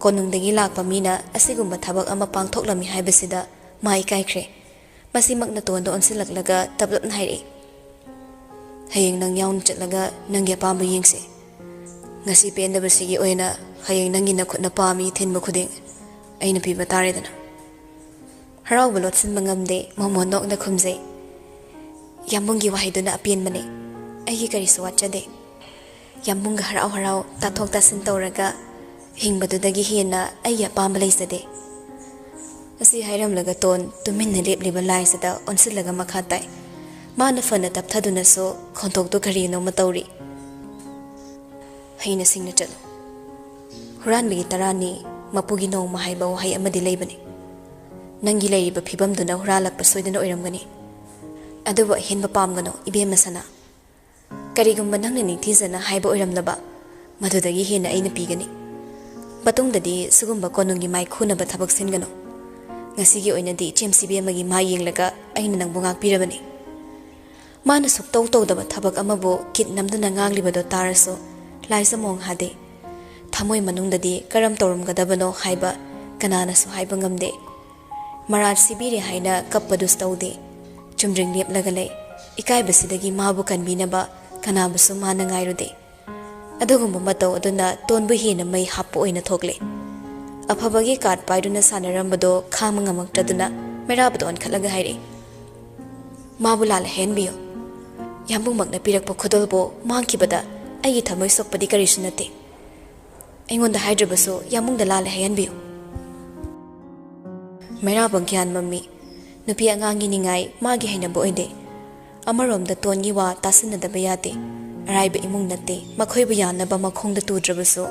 ꯀꯣꯅꯨꯡꯗꯒꯤ ꯂꯥꯛꯄ ꯃꯤꯅ ꯑꯁꯤꯒꯨꯝꯕ ꯊꯕꯛ ꯑꯃ ꯄꯥꯡꯊꯣꯛꯂꯝꯃꯤ ꯍꯥꯏꯕꯁꯤꯗ ꯃꯥ ꯏꯀꯥꯏꯈ꯭ꯔꯦ꯫ ꯃꯁꯤꯃꯛꯅ ꯇꯣꯟꯗ ꯑꯣꯟꯁꯤꯜꯂꯛꯂꯒ ꯇꯞꯂꯞꯅ ꯍꯥꯏꯔꯛꯏ꯫ ꯍꯌꯦꯡ ꯅꯪ ꯌꯥꯎꯅ ꯆꯠꯂꯒ ꯅꯪꯒꯤ ꯑꯄꯥꯝꯕ ꯌꯦꯡꯁꯦ꯫ ꯉꯁꯤ ꯄꯦꯟꯗꯕꯁꯤꯒꯤ ꯑꯣꯏꯅ ꯍꯌꯦꯡ ꯅꯪꯒꯤ ꯅꯈꯨꯠꯅ ꯄꯥꯝꯃꯤ ꯊꯤꯟꯕ ꯈꯨꯗꯤꯡ ꯑꯩꯅ ꯄꯤꯕ ꯇꯥꯔꯦꯗꯅ꯫ ꯍꯔꯥꯎꯕ ꯂꯣꯠꯁꯤꯟꯕ ꯉꯝꯗꯦ, ꯃꯣꯃꯣꯟ ꯅꯣꯛꯅ ꯈꯨꯝꯖꯩ꯫ ꯌꯥꯝꯕꯨꯡꯒꯤ ꯋꯥꯍꯩꯗꯨꯅ ꯑꯄꯦꯟꯕꯅꯦ꯫ ꯑꯩꯒꯤ ꯀꯔꯤꯁꯨ ꯋꯥꯠꯆꯗꯦ꯫ ꯌꯥꯝꯕꯨꯡꯒ ꯍꯔꯥꯎ ꯍꯔꯥꯎ ꯇꯥꯊꯣꯛ ꯇꯥꯁꯤꯟ ꯇꯧꯔꯒ ꯍꯤꯡꯕꯗꯨꯗꯒꯤ ꯍꯦꯟꯅ ꯑꯩꯒꯤ ꯑꯄꯥꯝꯕ ꯂꯩꯖꯗꯦ꯫ ꯑꯁꯤ ꯍꯥꯏꯔꯝꯂꯒ ꯇꯣꯟ ꯇꯨꯃꯤꯟꯅ ꯂꯦꯞꯂꯤꯕ ꯂꯥꯏꯁꯤꯗ ꯑꯣꯟꯁꯤꯜꯂꯒ ꯃꯈꯥ ꯇꯥꯏ꯫ ꯃꯥꯅ ꯐꯅ ꯇꯞꯊꯗꯨꯅꯁꯨ ꯈꯣꯟꯊꯣꯛꯇꯨ ꯀꯔꯤꯅꯣꯃ ꯇꯧꯔꯤ꯫ ꯍꯩꯅ ꯁꯤꯡꯅ ꯆꯠꯂꯨ꯫ ꯍꯨꯔꯥꯟꯕꯒꯤ ꯇꯔꯥꯅꯤ, ꯃꯄꯨꯒꯤ ꯅꯣꯡꯃ ꯍꯥꯏꯕ ꯋꯥꯍꯩ ꯑꯃꯗꯤ ꯂꯩꯕꯅꯤ꯫ ꯅꯪꯒꯤ ꯂꯩꯔꯤꯕ ꯐꯤꯕꯝꯗꯨꯅ ꯍꯨꯔꯥꯜꯂꯛꯄ ꯁꯣꯏꯗꯅ ꯑꯣꯏꯔꯝꯒꯅꯤ꯫ ꯑꯗꯨꯕꯨ ꯑꯍꯦꯟꯕ ꯄꯥꯝꯒꯅꯨ, ꯏꯕꯦꯝꯃ ꯁꯅꯥ꯫ ꯀꯔꯤꯒꯨꯝꯕ ꯅꯪꯅ ꯅꯤꯡꯊꯤꯖꯅ ꯍꯥꯏꯕ ꯑꯣꯏꯔꯝꯂꯕ, ꯃꯗꯨꯗꯒꯤ ꯍꯦꯟꯅ ꯑꯩꯅ ꯄꯤꯒꯅꯤ꯫ ꯃꯇꯨꯡꯗꯗꯤ ꯁꯤꯒꯨꯝꯕ ꯀꯣꯅꯨꯡꯒꯤ ꯃꯥꯏ ꯈꯨꯅꯕ ꯊꯕꯛ ꯁꯤꯟꯒꯅꯨ꯫ ꯉꯁꯤꯒꯤ ꯑꯣꯏꯅꯗꯤ ꯆꯦꯝꯁꯤꯕꯤ ꯑꯃꯒꯤ ꯃꯥꯏ ꯌꯦꯡꯂꯒ ꯑꯩꯅ ꯅꯪꯕꯨ ꯉꯥꯛꯄꯤꯔꯕꯅꯤ꯫ ꯃꯥꯅ ꯁꯨꯛꯇꯧ ꯇꯧꯗꯕ ꯊꯕꯛ ꯑꯃꯕꯨ ꯀꯤꯠ ꯅꯝꯗꯨꯅ ꯉꯥꯡꯂꯤꯕꯗꯣ ꯇꯥꯔꯁꯨ ꯂꯥꯏꯖ ꯃꯣꯡ ꯍꯥꯗꯦ꯫ ꯊꯃꯣꯏ ꯃꯅꯨꯡꯗꯗꯤ ꯀꯔꯝ ꯇꯧꯔꯝꯒꯗꯕꯅꯣ ꯍꯥꯏꯕ ꯀꯅꯥꯅꯁꯨ ꯍꯥꯏꯕ ꯉꯝꯗꯦ꯫ ꯃꯔꯥꯜ ꯁꯤꯕꯤꯔꯦ ꯍꯥꯏꯅ ꯀꯞꯄꯗꯨꯁꯨ ꯇꯧꯗꯦ꯫ ꯆꯨꯝꯗ꯭ꯔꯤꯡ ꯂꯦꯞꯂꯒ ꯂꯩ꯫ ꯏꯀꯥꯏꯕꯁꯤꯗꯒꯤ ꯃꯥꯕꯨ ꯀꯟꯕꯤꯅꯕ ꯀꯅꯥꯕꯨꯁꯨ ꯃꯥꯅ ꯉꯥꯏꯔꯨꯗꯦ꯫ ꯑꯗꯨꯒꯨꯝꯕ ꯃꯇꯧ ꯑꯗꯨꯅ ꯇꯣꯟꯕꯨ ꯍꯦꯟꯅ ꯃꯩ ꯍꯥꯞꯄ ꯑꯣꯏꯅ ꯊꯣꯛꯂꯦ꯫ ꯑꯐꯕꯒꯤ ꯀꯥꯔꯠ ꯄꯥꯏꯗꯨꯅ ꯁꯥꯟꯅꯔꯝꯕꯗꯣ ꯈꯥꯡꯕ ꯉꯝꯃꯛꯇ꯭ꯔꯗꯨꯅ ꯃꯩꯔꯥꯕꯗ ꯑꯣꯟꯈꯠꯂꯒ ꯍꯥꯏꯔꯛꯏ, "ꯃꯥꯕꯨ ꯂꯥꯜꯂꯦ ꯍꯥꯏꯍꯟꯕꯤꯌꯨ꯫ ꯌꯥꯝꯕꯨꯡꯃꯛꯅ ꯄꯤꯔꯛꯄ ꯈꯨꯗꯣꯜꯕꯨ ꯃꯥꯡꯈꯤꯕꯗ ꯑꯩꯒꯤ ꯊꯃꯣꯏ ꯁꯣꯛꯄꯗꯤ ꯀꯔꯤꯁꯨ ꯅꯠꯇꯦ꯫ ꯑꯩꯉꯣꯟꯗ ꯍꯥꯏꯗ꯭ꯔꯕꯁꯨ ꯌꯥꯝꯕꯨꯡꯗ ꯂꯥꯜꯂꯦ ꯍꯥꯏꯍꯟꯕꯤꯌꯨ"꯫ ꯃꯩꯔꯥꯕ ꯒ꯭ꯌꯥꯟ ꯃꯝꯃꯤ꯫ ꯅꯨꯄꯤ ꯑꯉꯥꯡꯒꯤ ꯅꯤꯡꯉꯥꯏ ꯃꯥꯒꯤ ꯍꯩꯅꯕ ꯑꯣꯏꯗꯦ꯫ ꯑꯃꯔꯣꯝꯗ ꯇꯣꯟꯒꯤ ꯋꯥ ꯇꯥꯁꯤꯟꯅꯗꯕ ꯌꯥꯗꯦ꯫ ꯑꯔꯥꯏꯕ ꯏꯃꯨꯡ ꯅꯠꯇꯦ꯫ ꯃꯈꯣꯏꯕꯨ ꯌꯥꯅꯕ ꯃꯈꯣꯡꯗ ꯇꯨꯗ꯭ꯔꯕꯁꯨ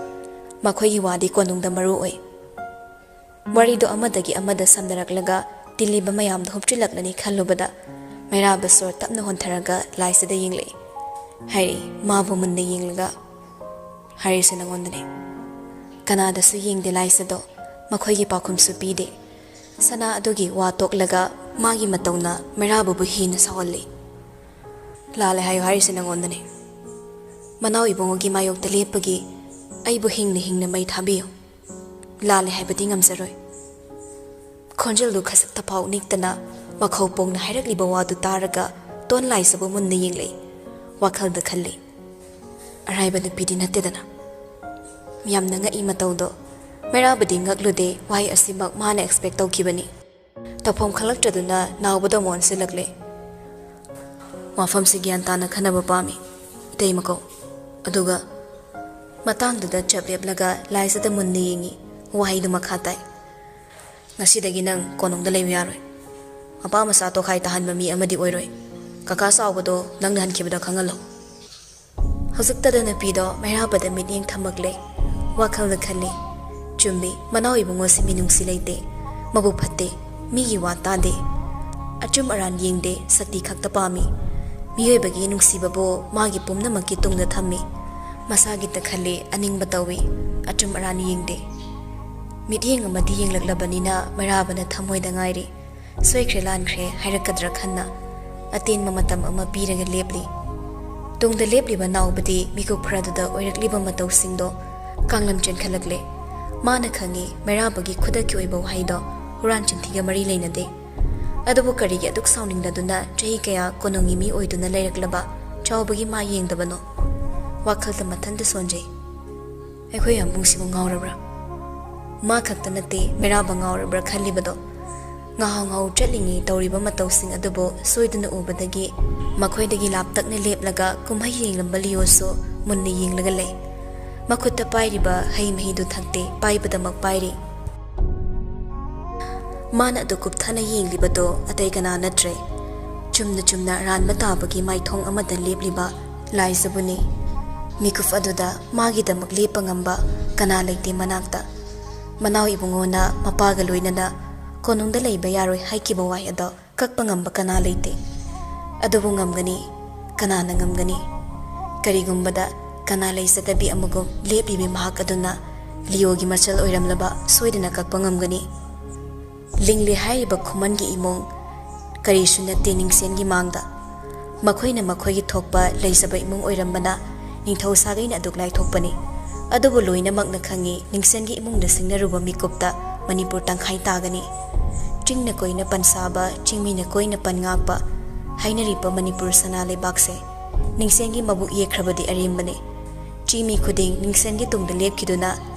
ꯃꯈꯣꯏꯒꯤ ꯋꯥꯗꯤ ꯀꯣꯅꯨꯡꯗ ꯃꯔꯨ ꯑꯣꯏ꯫ ꯋꯥꯔꯤꯗꯣ ꯑꯃꯗꯒꯤ ꯑꯃꯗ ꯁꯝꯅꯔꯛꯂꯒ ꯇꯤꯜꯂꯤꯕ ꯃꯌꯥꯝꯗꯣ ꯍꯨꯞꯆꯤꯜꯂꯛꯂꯅꯤ ꯈꯜꯂꯨꯕꯗ ꯃꯩꯔꯥꯕ ꯁꯣꯔ ꯇꯞꯅ ꯍꯣꯟꯊꯔꯒ ꯂꯥꯏꯁꯤꯗ ꯌꯦꯡꯂꯛꯏ꯫ ꯍꯥꯏꯔꯛꯏ, ꯃꯥꯕꯨ ꯃꯨꯟꯅ ꯌꯦꯡꯂꯒ, "ꯍꯥꯏꯔꯤꯁꯦ ꯅꯉꯣꯟꯗꯅꯦ"꯫ ꯀꯅꯥꯗꯁꯨ ꯌꯦꯡꯗꯦ ꯂꯥꯏꯁꯤꯗꯣ꯫ ꯃꯈꯣꯏꯒꯤ ꯄꯥꯎꯈꯨꯝꯁꯨ ꯄꯤꯗꯦ꯫ ꯁꯅꯥ ꯑꯗꯨꯒꯤ ꯋꯥ ꯇꯣꯛꯂꯒ ꯃꯥꯒꯤ ꯃꯇꯧꯅ ꯃꯩꯔꯥꯕꯕꯨ ꯍꯦꯟꯅ ꯁꯥꯎꯍꯜꯂꯤ꯫ "ꯂꯥꯜꯂꯦ ꯍꯥꯏꯌꯨ ꯍꯥꯏꯔꯤꯁꯦ ꯅꯉꯣꯟꯗꯅꯦ꯫ ꯃꯅꯥꯎ ꯏꯕꯨꯡꯉꯣꯒꯤ ꯃꯥꯌꯣꯛꯇ ꯂꯦꯞꯄꯒꯤ ꯑꯩꯕꯨ ꯍꯤꯡꯅ ꯍꯤꯡꯅ ꯃꯩ ꯊꯥꯕꯤꯌꯨ꯫ ꯂꯥꯜꯂꯦ ꯍꯥꯏꯕꯗꯤ ꯉꯝꯖꯔꯣꯏ"꯫ ꯈꯣꯟꯖꯦꯜꯗꯨ ꯈꯖꯤꯛꯇ ꯐꯥꯎ ꯅꯤꯛꯇꯅ ꯃꯈꯧ ꯄꯣꯡꯅ ꯍꯥꯏꯔꯛꯂꯤꯕ ꯋꯥꯗꯨ ꯇꯥꯔꯒ ꯇꯣꯟ ꯂꯥꯏꯁꯤꯕꯨ ꯃꯨꯟꯅ ꯌꯦꯡꯂꯛꯏ꯫ ꯋꯥꯈꯜꯗ ꯈꯜꯂꯤ꯫ ꯑꯔꯥꯏꯕ ꯅꯨꯄꯤꯗꯤ ꯅꯠꯇꯦꯗꯅ꯫ ꯌꯥꯝꯅ ꯉꯛꯏ ꯃꯇꯧꯗꯣ꯫ ꯃꯩꯔꯥꯕꯗꯤ ꯉꯛꯂꯨꯗꯦ, ꯋꯥꯍꯩ ꯑꯁꯤꯃꯛ ꯃꯥꯅ expect ꯇꯧꯈꯤꯕꯅꯤ꯫ ꯇꯧꯐꯝ ꯈꯪꯂꯛꯇ꯭ꯔꯗꯨꯅ ꯅꯥꯎꯕꯗ ꯑꯃꯨꯛ ꯑꯣꯟꯁꯤꯜꯂꯛꯂꯦ꯫ ꯋꯥꯐꯝꯁꯤ ꯒ꯭ꯌꯥꯟ ꯇꯥꯅ ꯈꯟꯅꯕ ꯄꯥꯝꯃꯤ, ꯏꯇꯩꯃ ꯀꯧ꯫ ꯑꯗꯨꯒ ꯃꯇꯥꯡꯗꯨꯗ ꯆꯞ ꯂꯦꯞꯂꯒ ꯂꯥꯏꯖꯗ ꯃꯨꯟꯅ ꯌꯦꯡꯉꯤ꯫ ꯋꯥꯍꯩꯗꯨ ꯃꯈꯥ ꯇꯥꯏ꯫ ꯉꯁꯤꯗꯒꯤ ꯅꯪ ꯀꯣꯅꯨꯡꯗ ꯂꯩꯕ ꯌꯥꯔꯣꯏ꯫ ꯃꯄꯥ ꯃꯆꯥ ꯇꯣꯈꯥꯏ ꯇꯥꯍꯟꯕ ꯃꯤ ꯑꯃꯗꯤ ꯑꯣꯏꯔꯣꯏ꯫ ꯀꯀꯥ ꯆꯥꯎꯕꯗꯣ ꯅꯪꯅ ꯍꯟꯈꯤꯕꯗꯣ ꯈꯪꯍꯜꯂꯣ꯫ ꯍꯧꯖꯤꯛꯇꯗ ꯅꯨꯄꯤꯗꯣ ꯃꯩꯔꯥꯕꯗ ꯃꯤꯠꯌꯦꯡ ꯊꯝꯃꯛꯂꯦ꯫ ꯋꯥꯈꯜꯗ ꯈꯜꯂꯤ, ꯆꯨꯝꯃꯤ, ꯃꯅꯥꯎ ꯏꯕꯨꯡꯉꯣꯁꯤ ꯃꯤꯅꯨꯡꯁꯤ ꯂꯩꯇꯦ, ꯃꯕꯨꯛ ꯐꯠꯇꯦ, ꯃꯤꯒꯤ ꯋꯥ ꯇꯥꯗꯦ, ꯑꯆꯨꯝ ꯑꯔꯥꯟ ꯌꯦꯡꯗꯦ, ꯁꯛꯇꯤ ꯈꯛꯇ ꯄꯥꯝꯃꯤ꯫ ꯃꯤꯑꯣꯏꯕꯒꯤ ꯅꯨꯡꯁꯤꯕꯕꯨ ꯃꯥꯒꯤ ꯄꯨꯝꯅꯃꯛꯀꯤ ꯇꯨꯡꯗ ꯊꯝꯃꯤ꯫ ꯃꯁꯥꯒꯤꯇ ꯈꯜꯂꯤ, ꯑꯅꯤꯡꯕ ꯇꯧꯏ, ꯑꯆꯨꯝ ꯑꯔꯥꯟ ꯌꯦꯡꯗꯦ꯫ ꯃꯤꯠꯌꯦꯡ ꯑꯃꯗꯤ ꯌꯦꯡꯂꯛꯂꯕꯅꯤꯅ ꯃꯩꯔꯥꯕꯅ ꯊꯃꯣꯏꯗ ꯉꯥꯏꯔꯤ꯫ ꯁꯣꯏꯈ꯭ꯔꯦ ꯂꯥꯟꯈ꯭ꯔꯦ ꯍꯥꯏꯔꯛꯀꯗ꯭ꯔꯥ ꯈꯟꯅ ꯑꯇꯦꯟꯕ ꯃꯇꯝ ꯑꯃ ꯄꯤꯔꯒ ꯂꯦꯞꯂꯤ꯫ ꯇꯨꯡꯗ ꯂꯦꯞꯂꯤꯕ ꯅꯥꯎꯕꯗꯤ ꯃꯤꯀꯨꯞ ꯈꯔꯗꯨꯗ ꯑꯣꯏꯔꯛꯂꯤꯕ ꯃꯇꯧꯁꯤꯡꯗꯣ ꯀꯥꯡꯂꯝ ꯆꯦꯟꯈꯠꯂꯛꯂꯦ꯫ ꯃꯥꯅ ꯈꯪꯏ, ꯃꯩꯔꯥꯕꯒꯤ ꯈꯨꯗꯛꯀꯤ ꯑꯣꯏꯕ ꯋꯥꯍꯩꯗꯣ ꯍꯨꯔꯥꯟ ꯆꯤꯟꯊꯤꯒ ꯃꯔꯤ ꯂꯩꯅꯗꯦ꯫ ꯑꯗꯨꯕꯨ ꯀꯔꯤꯒꯤ ꯑꯗꯨꯛ ꯁꯥꯎꯅꯤꯡꯂꯗꯨꯅ ꯆꯍꯤ ꯀꯌꯥ ꯀꯣꯅꯨꯡꯒꯤ ꯃꯤ ꯑꯣꯏꯗꯨꯅ ꯂꯩꯔꯛꯂꯕ ꯆꯥꯎꯕꯒꯤ ꯃꯥ ꯌꯦꯡꯗꯕꯅꯣ? ꯋꯥꯈꯜꯗ ꯃꯊꯟꯇ ꯁꯣꯟꯖꯩ꯫ ꯑꯩꯈꯣꯏ ꯑꯝꯕꯨꯡꯁꯤꯕꯨ ꯉꯥꯎꯔꯕ꯭ꯔꯥ? ꯃꯥ ꯈꯛꯇ ꯅꯠꯇꯦ ꯃꯩꯔꯥꯕ ꯉꯥꯎꯔꯕ꯭ꯔꯥ ꯈꯜꯂꯤꯕꯗꯣ꯫ ꯉꯥꯍꯧ ꯉꯥꯍꯧ ꯆꯠꯂꯤꯉꯩ ꯇꯧꯔꯤꯕ ꯃꯇꯧꯁꯤꯡ ꯑꯗꯨꯕꯨ ꯁꯣꯏꯗꯅ ꯎꯕꯗꯒꯤ ꯃꯈꯣꯏꯗꯒꯤ ꯂꯥꯞꯇꯛꯅ ꯂꯦꯞꯂꯒ ꯀꯨꯝꯍꯩ ꯌꯦꯡꯂꯝꯕ ꯂꯤꯌꯣꯁꯨ ꯃꯨꯟꯅ ꯌꯦꯡꯂꯒ ꯂꯩ꯫ ꯃꯈꯨꯠꯇ ꯄꯥꯏꯔꯤꯕ ꯍꯩ ꯃꯍꯤꯗꯨ ꯊꯛꯇꯦ, ꯄꯥꯏꯕꯗꯃꯛ ꯄꯥꯏꯔꯤ꯫ ꯃꯥꯅ ꯑꯗꯨ ꯀꯨꯞꯊꯅ ꯌꯦꯡꯂꯤꯕꯗꯣ ꯑꯇꯩ ꯀꯅꯥ ꯅꯠꯇ꯭ꯔꯦ, ꯆꯨꯝꯅ ꯆꯨꯝꯅ ꯑꯔꯥꯟꯕ ꯇꯥꯕꯒꯤ ꯃꯥꯏꯊꯣꯡ ꯑꯃꯗ ꯂꯦꯞꯂꯤꯕ ꯂꯥꯏꯖꯕꯨꯅꯤ꯫ ꯃꯤꯀꯨꯞ ꯑꯗꯨꯗ ꯃꯥꯒꯤꯗꯃꯛ ꯂꯦꯞꯄ ꯉꯝꯕ ꯀꯅꯥ ꯂꯩꯇꯦ ꯃꯅꯥꯛꯇ꯫ ꯃꯅꯥꯎ ꯏꯕꯨꯡꯉꯣꯅ ꯃꯄꯥꯒ ꯂꯣꯏꯅꯅ ꯀꯣꯅꯨꯡꯗ ꯂꯩꯕ ꯌꯥꯔꯣꯏ ꯍꯥꯏꯈꯤꯕ ꯋꯥꯍꯩ ꯑꯗꯣ ꯀꯛꯄ ꯉꯝꯕ ꯀꯅꯥ ꯂꯩꯇꯦ꯫ ꯑꯗꯨꯕꯨ ꯉꯝꯒꯅꯤ, ꯀꯅꯥꯅ ꯉꯝꯒꯅꯤ? ꯀꯔꯤꯒꯨꯝꯕꯗ ꯀꯅꯥ ꯂꯩꯖꯗꯕꯤ ꯑꯃꯒꯨꯝ ꯂꯦꯞꯂꯤꯕꯤ ꯃꯍꯥꯛ ꯑꯗꯨꯅ ꯂꯤꯌꯣꯒꯤ ꯃꯆꯜ ꯑꯣꯏꯔꯝꯂꯕ ꯁꯣꯏꯗꯅ ꯀꯛꯄ ꯉꯝꯒꯅꯤ꯫ ꯂꯤꯡꯂꯤ ꯍꯥꯏꯔꯤꯕ ꯈꯨꯃꯟꯒꯤ ꯏꯃꯨꯡ ꯀꯔꯤꯁꯨ ꯅꯠꯇꯦ ꯅꯤꯡꯁꯦꯟꯒꯤ ꯃꯥꯡꯗ꯫ ꯃꯈꯣꯏꯅ ꯃꯈꯣꯏꯒꯤ ꯊꯣꯛꯄ ꯂꯩꯖꯕ ꯏꯃꯨꯡ ꯑꯣꯏꯔꯝꯕꯅ ꯅꯤꯡꯊꯧ ꯁꯥꯒꯩꯅ ꯑꯗꯨꯛ ꯂꯥꯏꯊꯣꯛꯄꯅꯤ꯫ ꯑꯗꯨꯕꯨ ꯂꯣꯏꯅꯃꯛꯅ ꯈꯪꯏ, ꯅꯤꯡꯁꯦꯟꯒꯤ ꯏꯃꯨꯡꯗ ꯁꯤꯡꯅꯔꯨꯕ ꯃꯤꯀꯨꯞꯇ ꯃꯅꯤꯄꯨꯔ ꯇꯪꯈꯥꯏ ꯇꯥꯒꯅꯤ꯫ ꯆꯤꯡꯅ ꯀꯣꯏꯅ ꯄꯟ ꯁꯥꯕ, ꯆꯤꯡꯃꯤꯅ ꯀꯣꯏꯅ ꯄꯟ ꯉꯥꯛꯄ ꯍꯥꯏꯅꯔꯤꯕ ꯃꯅꯤꯄꯨꯔ ꯁꯅꯥ ꯂꯩꯕꯥꯛꯁꯦ ꯅꯤꯡꯁꯦꯟꯒꯤ ꯃꯕꯨꯛ ꯌꯦꯛꯈ꯭ꯔꯕꯗꯤ ꯑꯔꯦꯝꯕꯅꯤ꯫ ꯆꯤꯃꯤ ꯈꯨꯗꯤꯡ ꯅꯤꯡꯁꯦꯟꯒꯤ ꯇꯨꯡꯗ ꯂꯦꯞꯈꯤꯗꯨꯅ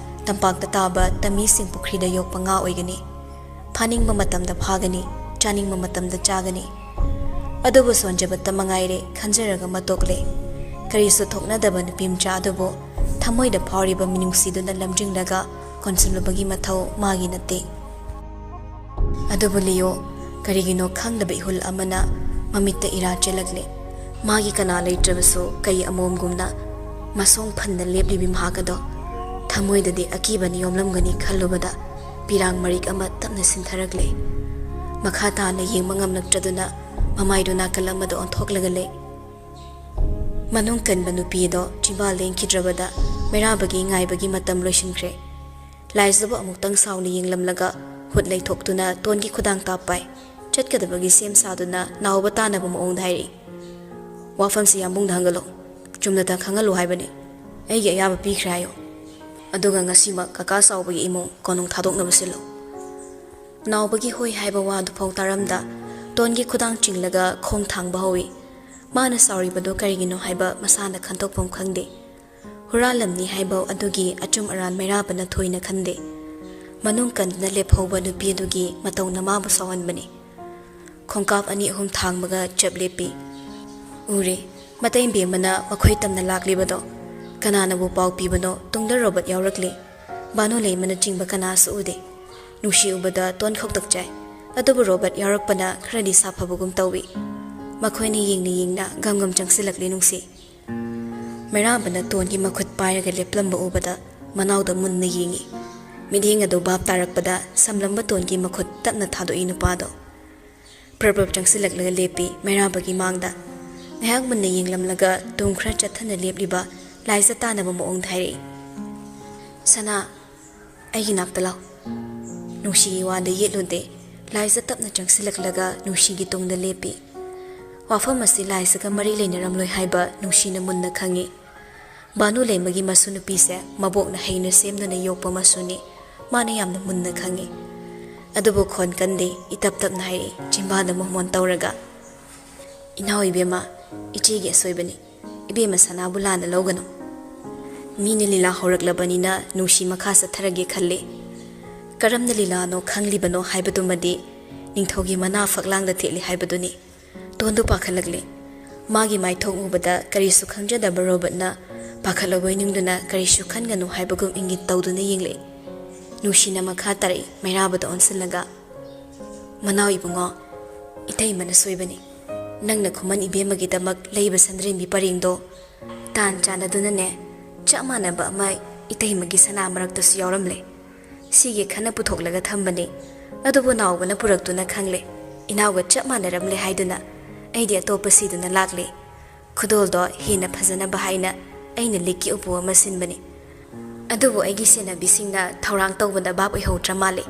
ꯇꯝꯄꯥꯛꯇ ꯇꯥꯕ ꯇꯃꯤꯁꯤꯡ ꯄꯨꯈ꯭ꯔꯤꯗ ꯌꯣꯛꯄ ꯉꯥ ꯑꯣꯏꯒꯅꯤ꯫ ꯐꯥꯅꯤꯡꯕ ꯃꯇꯝꯗ ꯐꯥꯒꯅꯤ, ꯆꯥꯅꯤꯡꯕ ꯃꯇꯝꯗ ꯆꯥꯒꯅꯤ꯫ ꯑꯗꯨꯕꯨ ꯁꯣꯟꯖꯕꯇ ꯃꯉꯥꯏꯔꯦ ꯈꯟꯖꯔꯒ ꯃꯇꯣꯛꯂꯦ꯫ ꯀꯔꯤꯁꯨ ꯊꯣꯛꯅꯗꯕ ꯅꯨꯄꯤ ꯃꯆꯥ ꯑꯗꯨꯕꯨ ꯊꯃꯣꯏꯗ ꯐꯥꯎꯔꯤꯕ ꯃꯤꯅꯨꯡꯁꯤꯗꯨꯅ ꯂꯝꯖꯤꯡꯂꯒ ꯀꯣꯟꯁꯤꯜꯂꯨꯕꯒꯤ ꯃꯊꯧ ꯃꯥꯒꯤ ꯅꯠꯇꯦ꯫ ꯑꯗꯨꯕꯨ ꯂꯤꯌꯣ, ꯀꯔꯤꯒꯤꯅꯣ ꯈꯪꯗꯕ ꯏꯍꯨꯜ ꯑꯃꯅ ꯃꯃꯤꯠꯇ ꯏꯔꯥ ꯆꯦꯜꯂꯛꯂꯦ꯫ ꯃꯥꯒꯤ ꯀꯅꯥ ꯂꯩꯇ꯭ꯔꯕꯁꯨ ꯀꯩ ꯑꯃꯣꯝꯒꯨꯝꯅ ꯃꯁꯣꯡ ꯐꯟꯅ ꯂꯦꯞꯂꯤꯕꯤ ꯃꯍꯥꯛ ꯑꯗꯣ ꯊꯃꯣꯏꯗꯗꯤ ꯑꯀꯤꯕꯅ ꯌꯣꯝꯂꯝꯒꯅꯤ ꯈꯜꯂꯨꯕꯗ ꯄꯤꯔꯥꯡ ꯃꯔꯤꯛ ꯑꯃ ꯇꯞꯅ ꯁꯤꯟꯊꯔꯛꯂꯦ꯫ ꯃꯈꯥ ꯇꯥꯅ ꯌꯦꯡꯕ ꯉꯝꯂꯛꯇ꯭ꯔꯗꯨꯅ ꯃꯃꯥꯏꯗꯨ ꯅꯥꯀꯜ ꯑꯃꯗ ꯑꯣꯟꯊꯣꯛꯂꯒ ꯂꯩ꯫ ꯃꯅꯨꯡ ꯀꯟꯕ ꯅꯨꯄꯤ ꯑꯗꯣ ꯆꯤꯝꯕꯥꯜ ꯂꯦꯡꯈꯤꯗ꯭ꯔꯕꯗ ꯃꯩꯔꯥꯕꯒꯤ ꯉꯥꯏꯕꯒꯤ ꯃꯇꯝ ꯂꯣꯏꯁꯤꯟꯈ꯭ꯔꯦ꯫ ꯂꯥꯏꯖꯕꯨ ꯑꯃꯨꯛꯇꯪ ꯁꯥꯎꯅ ꯌꯦꯡꯂꯝꯂꯒ ꯍꯨꯠ ꯂꯩꯊꯣꯛꯇꯨꯅ ꯇꯣꯟꯒꯤ ꯈꯨꯗꯥꯡ ꯇꯥꯞ ꯄꯥꯏ꯫ ꯆꯠꯀꯗꯕꯒꯤ ꯁꯦꯝ ꯁꯥꯗꯨꯅ ꯅꯥꯎꯕ ꯇꯥꯅꯕ ꯃꯑꯣꯡꯗ ꯍꯥꯏꯔꯛꯏ꯫ "ꯋꯥꯐꯝꯁꯤ ꯌꯥꯝꯕꯨꯡꯗ ꯍꯪꯒꯠꯂꯣ꯫ ꯆꯨꯝꯅꯇ ꯈꯪꯍꯜꯂꯨ ꯍꯥꯏꯕꯅꯤ꯫ ꯑꯩꯒꯤ ꯑꯌꯥꯕ ꯄꯤꯈ꯭ꯔꯦ ꯍꯥꯏꯌꯣ꯫ ꯑꯗꯨꯒ ꯉꯁꯤꯃꯛ ꯀꯀꯥ ꯆꯥꯎꯕꯒꯤ ꯏꯃꯨꯡ ꯀꯣꯅꯨꯡ ꯊꯥꯗꯣꯛꯅꯕ ꯁꯤꯜꯂꯨ"꯫ ꯅꯥꯎꯕꯒꯤ ꯍꯣꯏ ꯍꯥꯏꯕ ꯋꯥꯗꯨꯐꯥꯎ ꯇꯥꯔꯝꯗ ꯇꯣꯟꯒꯤ ꯈꯨꯗꯥꯡ ꯆꯤꯡꯂꯒ ꯈꯣꯡ ꯊꯥꯡꯕ ꯍꯧꯏ꯫ ꯃꯥꯅ ꯁꯥꯎꯔꯤꯕꯗꯨ ꯀꯔꯤꯒꯤꯅꯣ ꯍꯥꯏꯕ ꯃꯁꯥꯅ ꯈꯟꯗꯣꯛꯐꯝ ꯈꯪꯗꯦ꯫ ꯍꯨꯔꯥꯜꯂꯝꯅꯤ ꯍꯥꯏꯕ ꯑꯗꯨꯒꯤ ꯑꯆꯨꯝ ꯑꯔꯥꯟ ꯃꯩꯔꯥꯕꯅ ꯊꯣꯏꯅ ꯈꯟꯗꯦ꯫ ꯃꯅꯨꯡ ꯀꯟꯗꯨꯅ ꯂꯦꯞꯍꯧꯕ ꯅꯨꯄꯤ ꯑꯗꯨꯒꯤ ꯃꯇꯧꯅ ꯃꯥꯕꯨ ꯁꯥꯎꯍꯟꯕꯅꯤ꯫ ꯈꯣꯡꯀꯥꯞ ꯑꯅꯤ ꯑꯍꯨꯝ ꯊꯥꯡꯕꯒ ꯆꯞ ꯂꯦꯞꯄꯤ꯫ ꯎꯔꯦ, ꯃꯇꯩ ꯕꯦꯝꯃꯅ ꯃꯈꯣꯏ ꯇꯝꯅ ꯂꯥꯛꯂꯤꯕꯗꯣ꯫ ꯀꯅꯥꯅꯕꯨ ꯄꯥꯎ ꯄꯤꯕꯅꯣ, ꯇꯨꯡꯗ ꯔꯣꯕꯔꯠ ꯌꯥꯎꯔꯛꯂꯤ꯫ ꯕꯥꯅꯨ ꯂꯩꯃꯅꯆꯤꯡꯕ ꯀꯅꯥꯁꯨ ꯎꯗꯦ꯫ ꯅꯨꯡꯁꯤ ꯎꯕꯗ ꯇꯣꯟ ꯈꯧꯇꯛ ꯆꯥꯏ꯫ ꯑꯗꯨꯕꯨ ꯔꯣꯕꯔꯠ ꯌꯥꯎꯔꯛꯄꯅ ꯈꯔꯗꯤ ꯁꯥꯐꯕꯒꯨꯝ ꯇꯧꯏ꯫ ꯃꯈꯣꯏꯅ ꯌꯦꯡꯅ ꯌꯦꯡꯅ ꯒꯝ ꯒꯝ ꯆꯪꯁꯤꯜꯂꯛꯂꯤ ꯅꯨꯡꯁꯤ꯫ ꯃꯩꯔꯥꯕꯅ ꯇꯣꯟꯒꯤ ꯃꯈꯨꯠ ꯄꯥꯏꯔꯒ ꯂꯦꯞꯂꯝꯕ ꯎꯕꯗ ꯃꯅꯥꯎꯗ ꯃꯨꯟꯅ ꯌꯦꯡꯏ꯫ ꯃꯤꯠꯌꯦꯡ ꯑꯗꯨ ꯚꯥꯞ ꯇꯥꯔꯛꯄꯗ ꯁꯝꯂꯝꯕ ꯇꯣꯟꯒꯤ ꯃꯈꯨꯠ ꯇꯞꯅ ꯊꯥꯗꯣꯛꯏ ꯅꯨꯄꯥꯗꯣ꯫ ꯄ꯭ꯔꯞ ꯄ꯭ꯔꯞ ꯆꯪꯁꯤꯜꯂꯛꯂꯒ ꯂꯦꯞꯄꯤ ꯃꯩꯔꯥꯕꯒꯤ ꯃꯥꯡꯗ꯫ ꯉꯥꯏꯍꯥꯛ ꯃꯨꯟꯅ ꯌꯦꯡꯂꯝꯂꯒ ꯇꯨꯡ ꯈꯔ ꯆꯠꯊꯅ ꯂꯦꯞꯂꯤꯕ ꯂꯥꯏꯖ ꯇꯥꯅꯕ ꯃꯑꯣꯡꯗ ꯍꯥꯏꯔꯛꯏ, "ꯁꯅꯥ, ꯑꯩꯒꯤ ꯅꯥꯛꯇ ꯂꯥꯎ"꯫ ꯅꯨꯡꯁꯤꯒꯤ ꯋꯥꯗ ꯌꯦꯠꯂꯨꯗꯦ꯫ ꯂꯥꯏꯖ ꯇꯞꯅ ꯆꯪꯁꯤꯜꯂꯛꯂꯒ ꯅꯨꯡꯁꯤꯒꯤ ꯇꯨꯡꯗ ꯂꯦꯞꯄꯤ꯫ ꯋꯥꯐꯝ ꯑꯁꯤ ꯂꯥꯏꯖꯒ ꯃꯔꯤ ꯂꯩꯅꯔꯝꯂꯣꯏ ꯍꯥꯏꯕ ꯅꯨꯡꯁꯤꯅ ꯃꯨꯟꯅ ꯈꯪꯏ꯫ ꯕꯥꯅꯨ ꯂꯩꯃꯒꯤ ꯃꯁꯨ ꯅꯨꯄꯤꯁꯦ ꯃꯕꯣꯛꯅ ꯍꯩꯅ ꯁꯦꯝꯗꯨꯅ ꯌꯣꯛꯄ ꯃꯁꯨꯅꯤ꯫ ꯃꯥꯅ ꯌꯥꯝꯅ ꯃꯨꯟꯅ ꯈꯪꯏ꯫ ꯑꯗꯨꯕꯨ ꯈꯣꯟ ꯀꯟꯗꯦ, ꯏꯇꯞ ꯇꯞꯅ ꯍꯥꯏꯔꯛꯏ, ꯆꯤꯝꯕꯥꯜꯗ ꯃꯣꯃꯣꯟ ꯇꯧꯔꯒ, "ꯏꯅꯥꯎ ꯏꯕꯦꯝꯃ, "ꯏꯆꯦꯒꯤ ꯑꯁꯣꯏꯕꯅꯤ꯫ ꯏꯕꯦꯝꯃ ꯁꯅꯥꯕꯨ ꯂꯥꯟꯅ ꯂꯧꯒꯅꯨ꯫ ꯃꯤꯅ ꯂꯤꯂꯥ ꯍꯧꯔꯛꯂꯕꯅꯤꯅ ꯅꯨꯡꯁꯤ ꯃꯈꯥ ꯆꯠꯊꯔꯒꯦ ꯈꯜꯂꯤ꯫ ꯀꯔꯝꯅ ꯂꯤꯂꯥꯅꯣ ꯈꯪꯂꯤꯕꯅꯣ ꯍꯥꯏꯕꯗꯨꯃꯗꯤ ꯅꯤꯡꯊꯧꯒꯤ ꯃꯅꯥ ꯐꯛꯂꯥꯡꯗ ꯊꯦꯠꯂꯤ ꯍꯥꯏꯕꯗꯨꯅꯤ꯫" ꯇꯣꯟꯗꯨ ꯄꯥꯈꯠꯂꯛꯂꯦ꯫ ꯃꯥꯒꯤ ꯃꯥꯏꯊꯣꯡ ꯎꯕꯗ ꯀꯔꯤꯁꯨ ꯈꯪꯖꯗꯕ ꯔꯣꯕꯔꯠꯅ ꯄꯥꯈꯠꯂꯕꯣꯏ ꯅꯤꯡꯗꯨꯅ, "ꯀꯔꯤꯁꯨ ꯈꯟꯒꯅꯨ" ꯍꯥꯏꯕꯒꯨꯝ ꯏꯪꯒꯤꯠ ꯇꯧꯗꯨꯅ ꯌꯦꯡꯂꯛꯏ꯫ ꯅꯨꯡꯁꯤꯅ ꯃꯈꯥ ꯇꯥꯔꯛꯏ, ꯃꯩꯔꯥꯕꯗ ꯑꯣꯟꯁꯤꯜꯂꯒ, "ꯃꯅꯥꯎ ꯏꯕꯨꯡꯉꯣ, ꯏꯇꯩꯃꯅ ꯁꯣꯏꯕꯅꯤ꯫ ꯅꯪꯅ ꯈꯨꯃꯟ ꯏꯕꯦꯝꯃꯒꯤꯗꯃꯛ ꯂꯩꯕ ꯁꯟꯗ꯭ꯔꯦꯝꯕꯤ ꯄꯔꯦꯡꯗꯣ ꯇꯥꯟ ꯆꯥꯟꯅꯗꯨꯅꯅꯦ, ꯆꯞ ꯃꯥꯟꯅꯕ ꯑꯃ ꯏꯇꯩꯃꯒꯤ ꯁꯅꯥ ꯃꯔꯛꯇꯁꯨ ꯌꯥꯎꯔꯝꯂꯦ꯫ ꯁꯤꯒꯤ ꯈꯟꯅ ꯄꯨꯊꯣꯛꯂꯒ ꯊꯝꯕꯅꯤ꯫ ꯑꯗꯨꯕꯨ ꯅꯥꯎꯕꯅ ꯄꯨꯔꯛꯇꯨꯅ ꯈꯪꯂꯦ꯫ ꯏꯅꯥꯎꯒ ꯆꯞ ꯃꯥꯟꯅꯔꯝꯂꯦ ꯍꯥꯏꯗꯨꯅ ꯑꯩꯗꯤ ꯑꯇꯣꯞꯄ ꯁꯤꯗꯨꯅ ꯂꯥꯛꯂꯦ꯫ ꯈꯨꯗꯣꯜꯗꯣ ꯍꯦꯟꯅ ꯐꯖꯅꯕ ꯍꯥꯏꯅ ꯑꯩꯅ ꯂꯤꯛꯀꯤ ꯎꯄꯨ ꯑꯃ ꯁꯤꯟꯕꯅꯤ꯫ ꯑꯗꯨꯕꯨ ꯑꯩꯒꯤ ꯁꯦꯟꯅꯕꯤꯁꯤꯡꯅ ꯊꯧꯔꯥꯡ ꯇꯧꯕꯗ ꯚꯥꯞ ꯑꯣꯏꯍꯧꯗ꯭ꯔ ꯃꯥꯜꯂꯦ꯫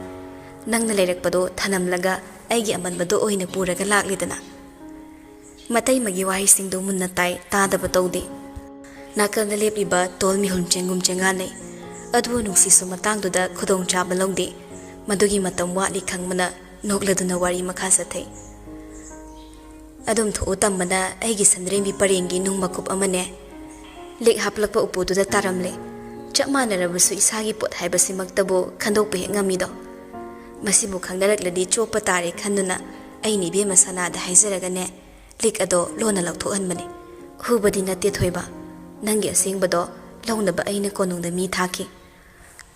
ꯅꯪꯅ ꯂꯩꯔꯛꯄꯗꯣ ꯊꯅꯝꯂꯒ ꯑꯩꯒꯤ ꯑꯃꯟꯕꯗꯣ ꯑꯣꯏꯅ ꯄꯨꯔꯒ ꯂꯥꯛꯂꯤꯗꯅ꯫" ꯃꯇꯩꯃꯒꯤ ꯋꯥꯍꯩꯁꯤꯡꯗꯨ ꯃꯨꯟꯅ ꯇꯥꯏ, ꯇꯥꯗꯕ ꯇꯧꯗꯦ꯫ ꯅꯥꯀꯜꯗ ꯂꯦꯞꯂꯤꯕ ꯇꯣꯜ ꯃꯤꯍꯨꯟ ꯆꯦꯡꯒꯨꯝ ꯆꯦꯡꯉꯥꯟꯅꯩ꯫ ꯑꯗꯨꯕꯨ ꯅꯨꯡꯁꯤꯁꯨ ꯃꯇꯥꯡꯗꯨꯗ ꯈꯨꯗꯣꯡꯆꯥꯕ ꯂꯧꯗꯦ꯫ ꯃꯗꯨꯒꯤ ꯃꯇꯝ ꯋꯥꯠꯂꯤ ꯈꯪꯕꯅ ꯅꯣꯛꯂꯗꯨꯅ ꯋꯥꯔꯤ ꯃꯈꯥ ꯆꯠꯊꯩ꯫ "ꯑꯗꯨꯝ ꯊꯣꯛꯎ ꯇꯝꯕꯅ ꯑꯩꯒꯤ ꯁꯟꯗ꯭ꯔꯦꯝꯕꯤ ꯄꯔꯦꯡꯒꯤ ꯅꯨꯡ ꯃꯀꯨꯞ ꯑꯃꯅꯦ꯫ ꯂꯤꯛ ꯍꯥꯞꯂꯛꯄ ꯎꯄꯨꯗꯨꯗ ꯇꯥꯔꯝꯂꯦ꯫ ꯆꯞ ꯃꯥꯟꯅꯔꯕꯁꯨ ꯏꯁꯥꯒꯤ ꯄꯣꯠ ꯍꯥꯏꯕꯁꯤꯃꯛꯇꯕꯨ ꯈꯟꯗꯣꯛꯄ ꯍꯦꯛ ꯉꯝꯃꯤꯗꯣ꯫ ꯃꯁꯤꯕꯨ ꯈꯪꯅꯔꯛꯂꯗꯤ ꯆꯣꯞꯄ ꯇꯥꯔꯦ ꯈꯟꯗꯨꯅ ꯑꯩꯅ ꯏꯕꯦꯝꯃ ꯁꯅꯥꯗ ꯍꯥꯏꯖꯔꯒꯅꯦ, ꯂꯤꯛ ꯑꯗꯣ ꯂꯣꯟꯅ ꯂꯧꯊꯣꯛꯍꯟꯕꯅꯤ꯫ ꯍꯨꯕꯗꯤ ꯅꯠꯇꯦ ꯊꯣꯏꯕ, ꯅꯪꯒꯤ ꯑꯁꯦꯡꯕꯗꯣ ꯂꯧꯅꯕ ꯑꯩꯅ ꯀꯣꯅꯨꯡꯗ ꯃꯤ ꯊꯥꯈꯤ꯫"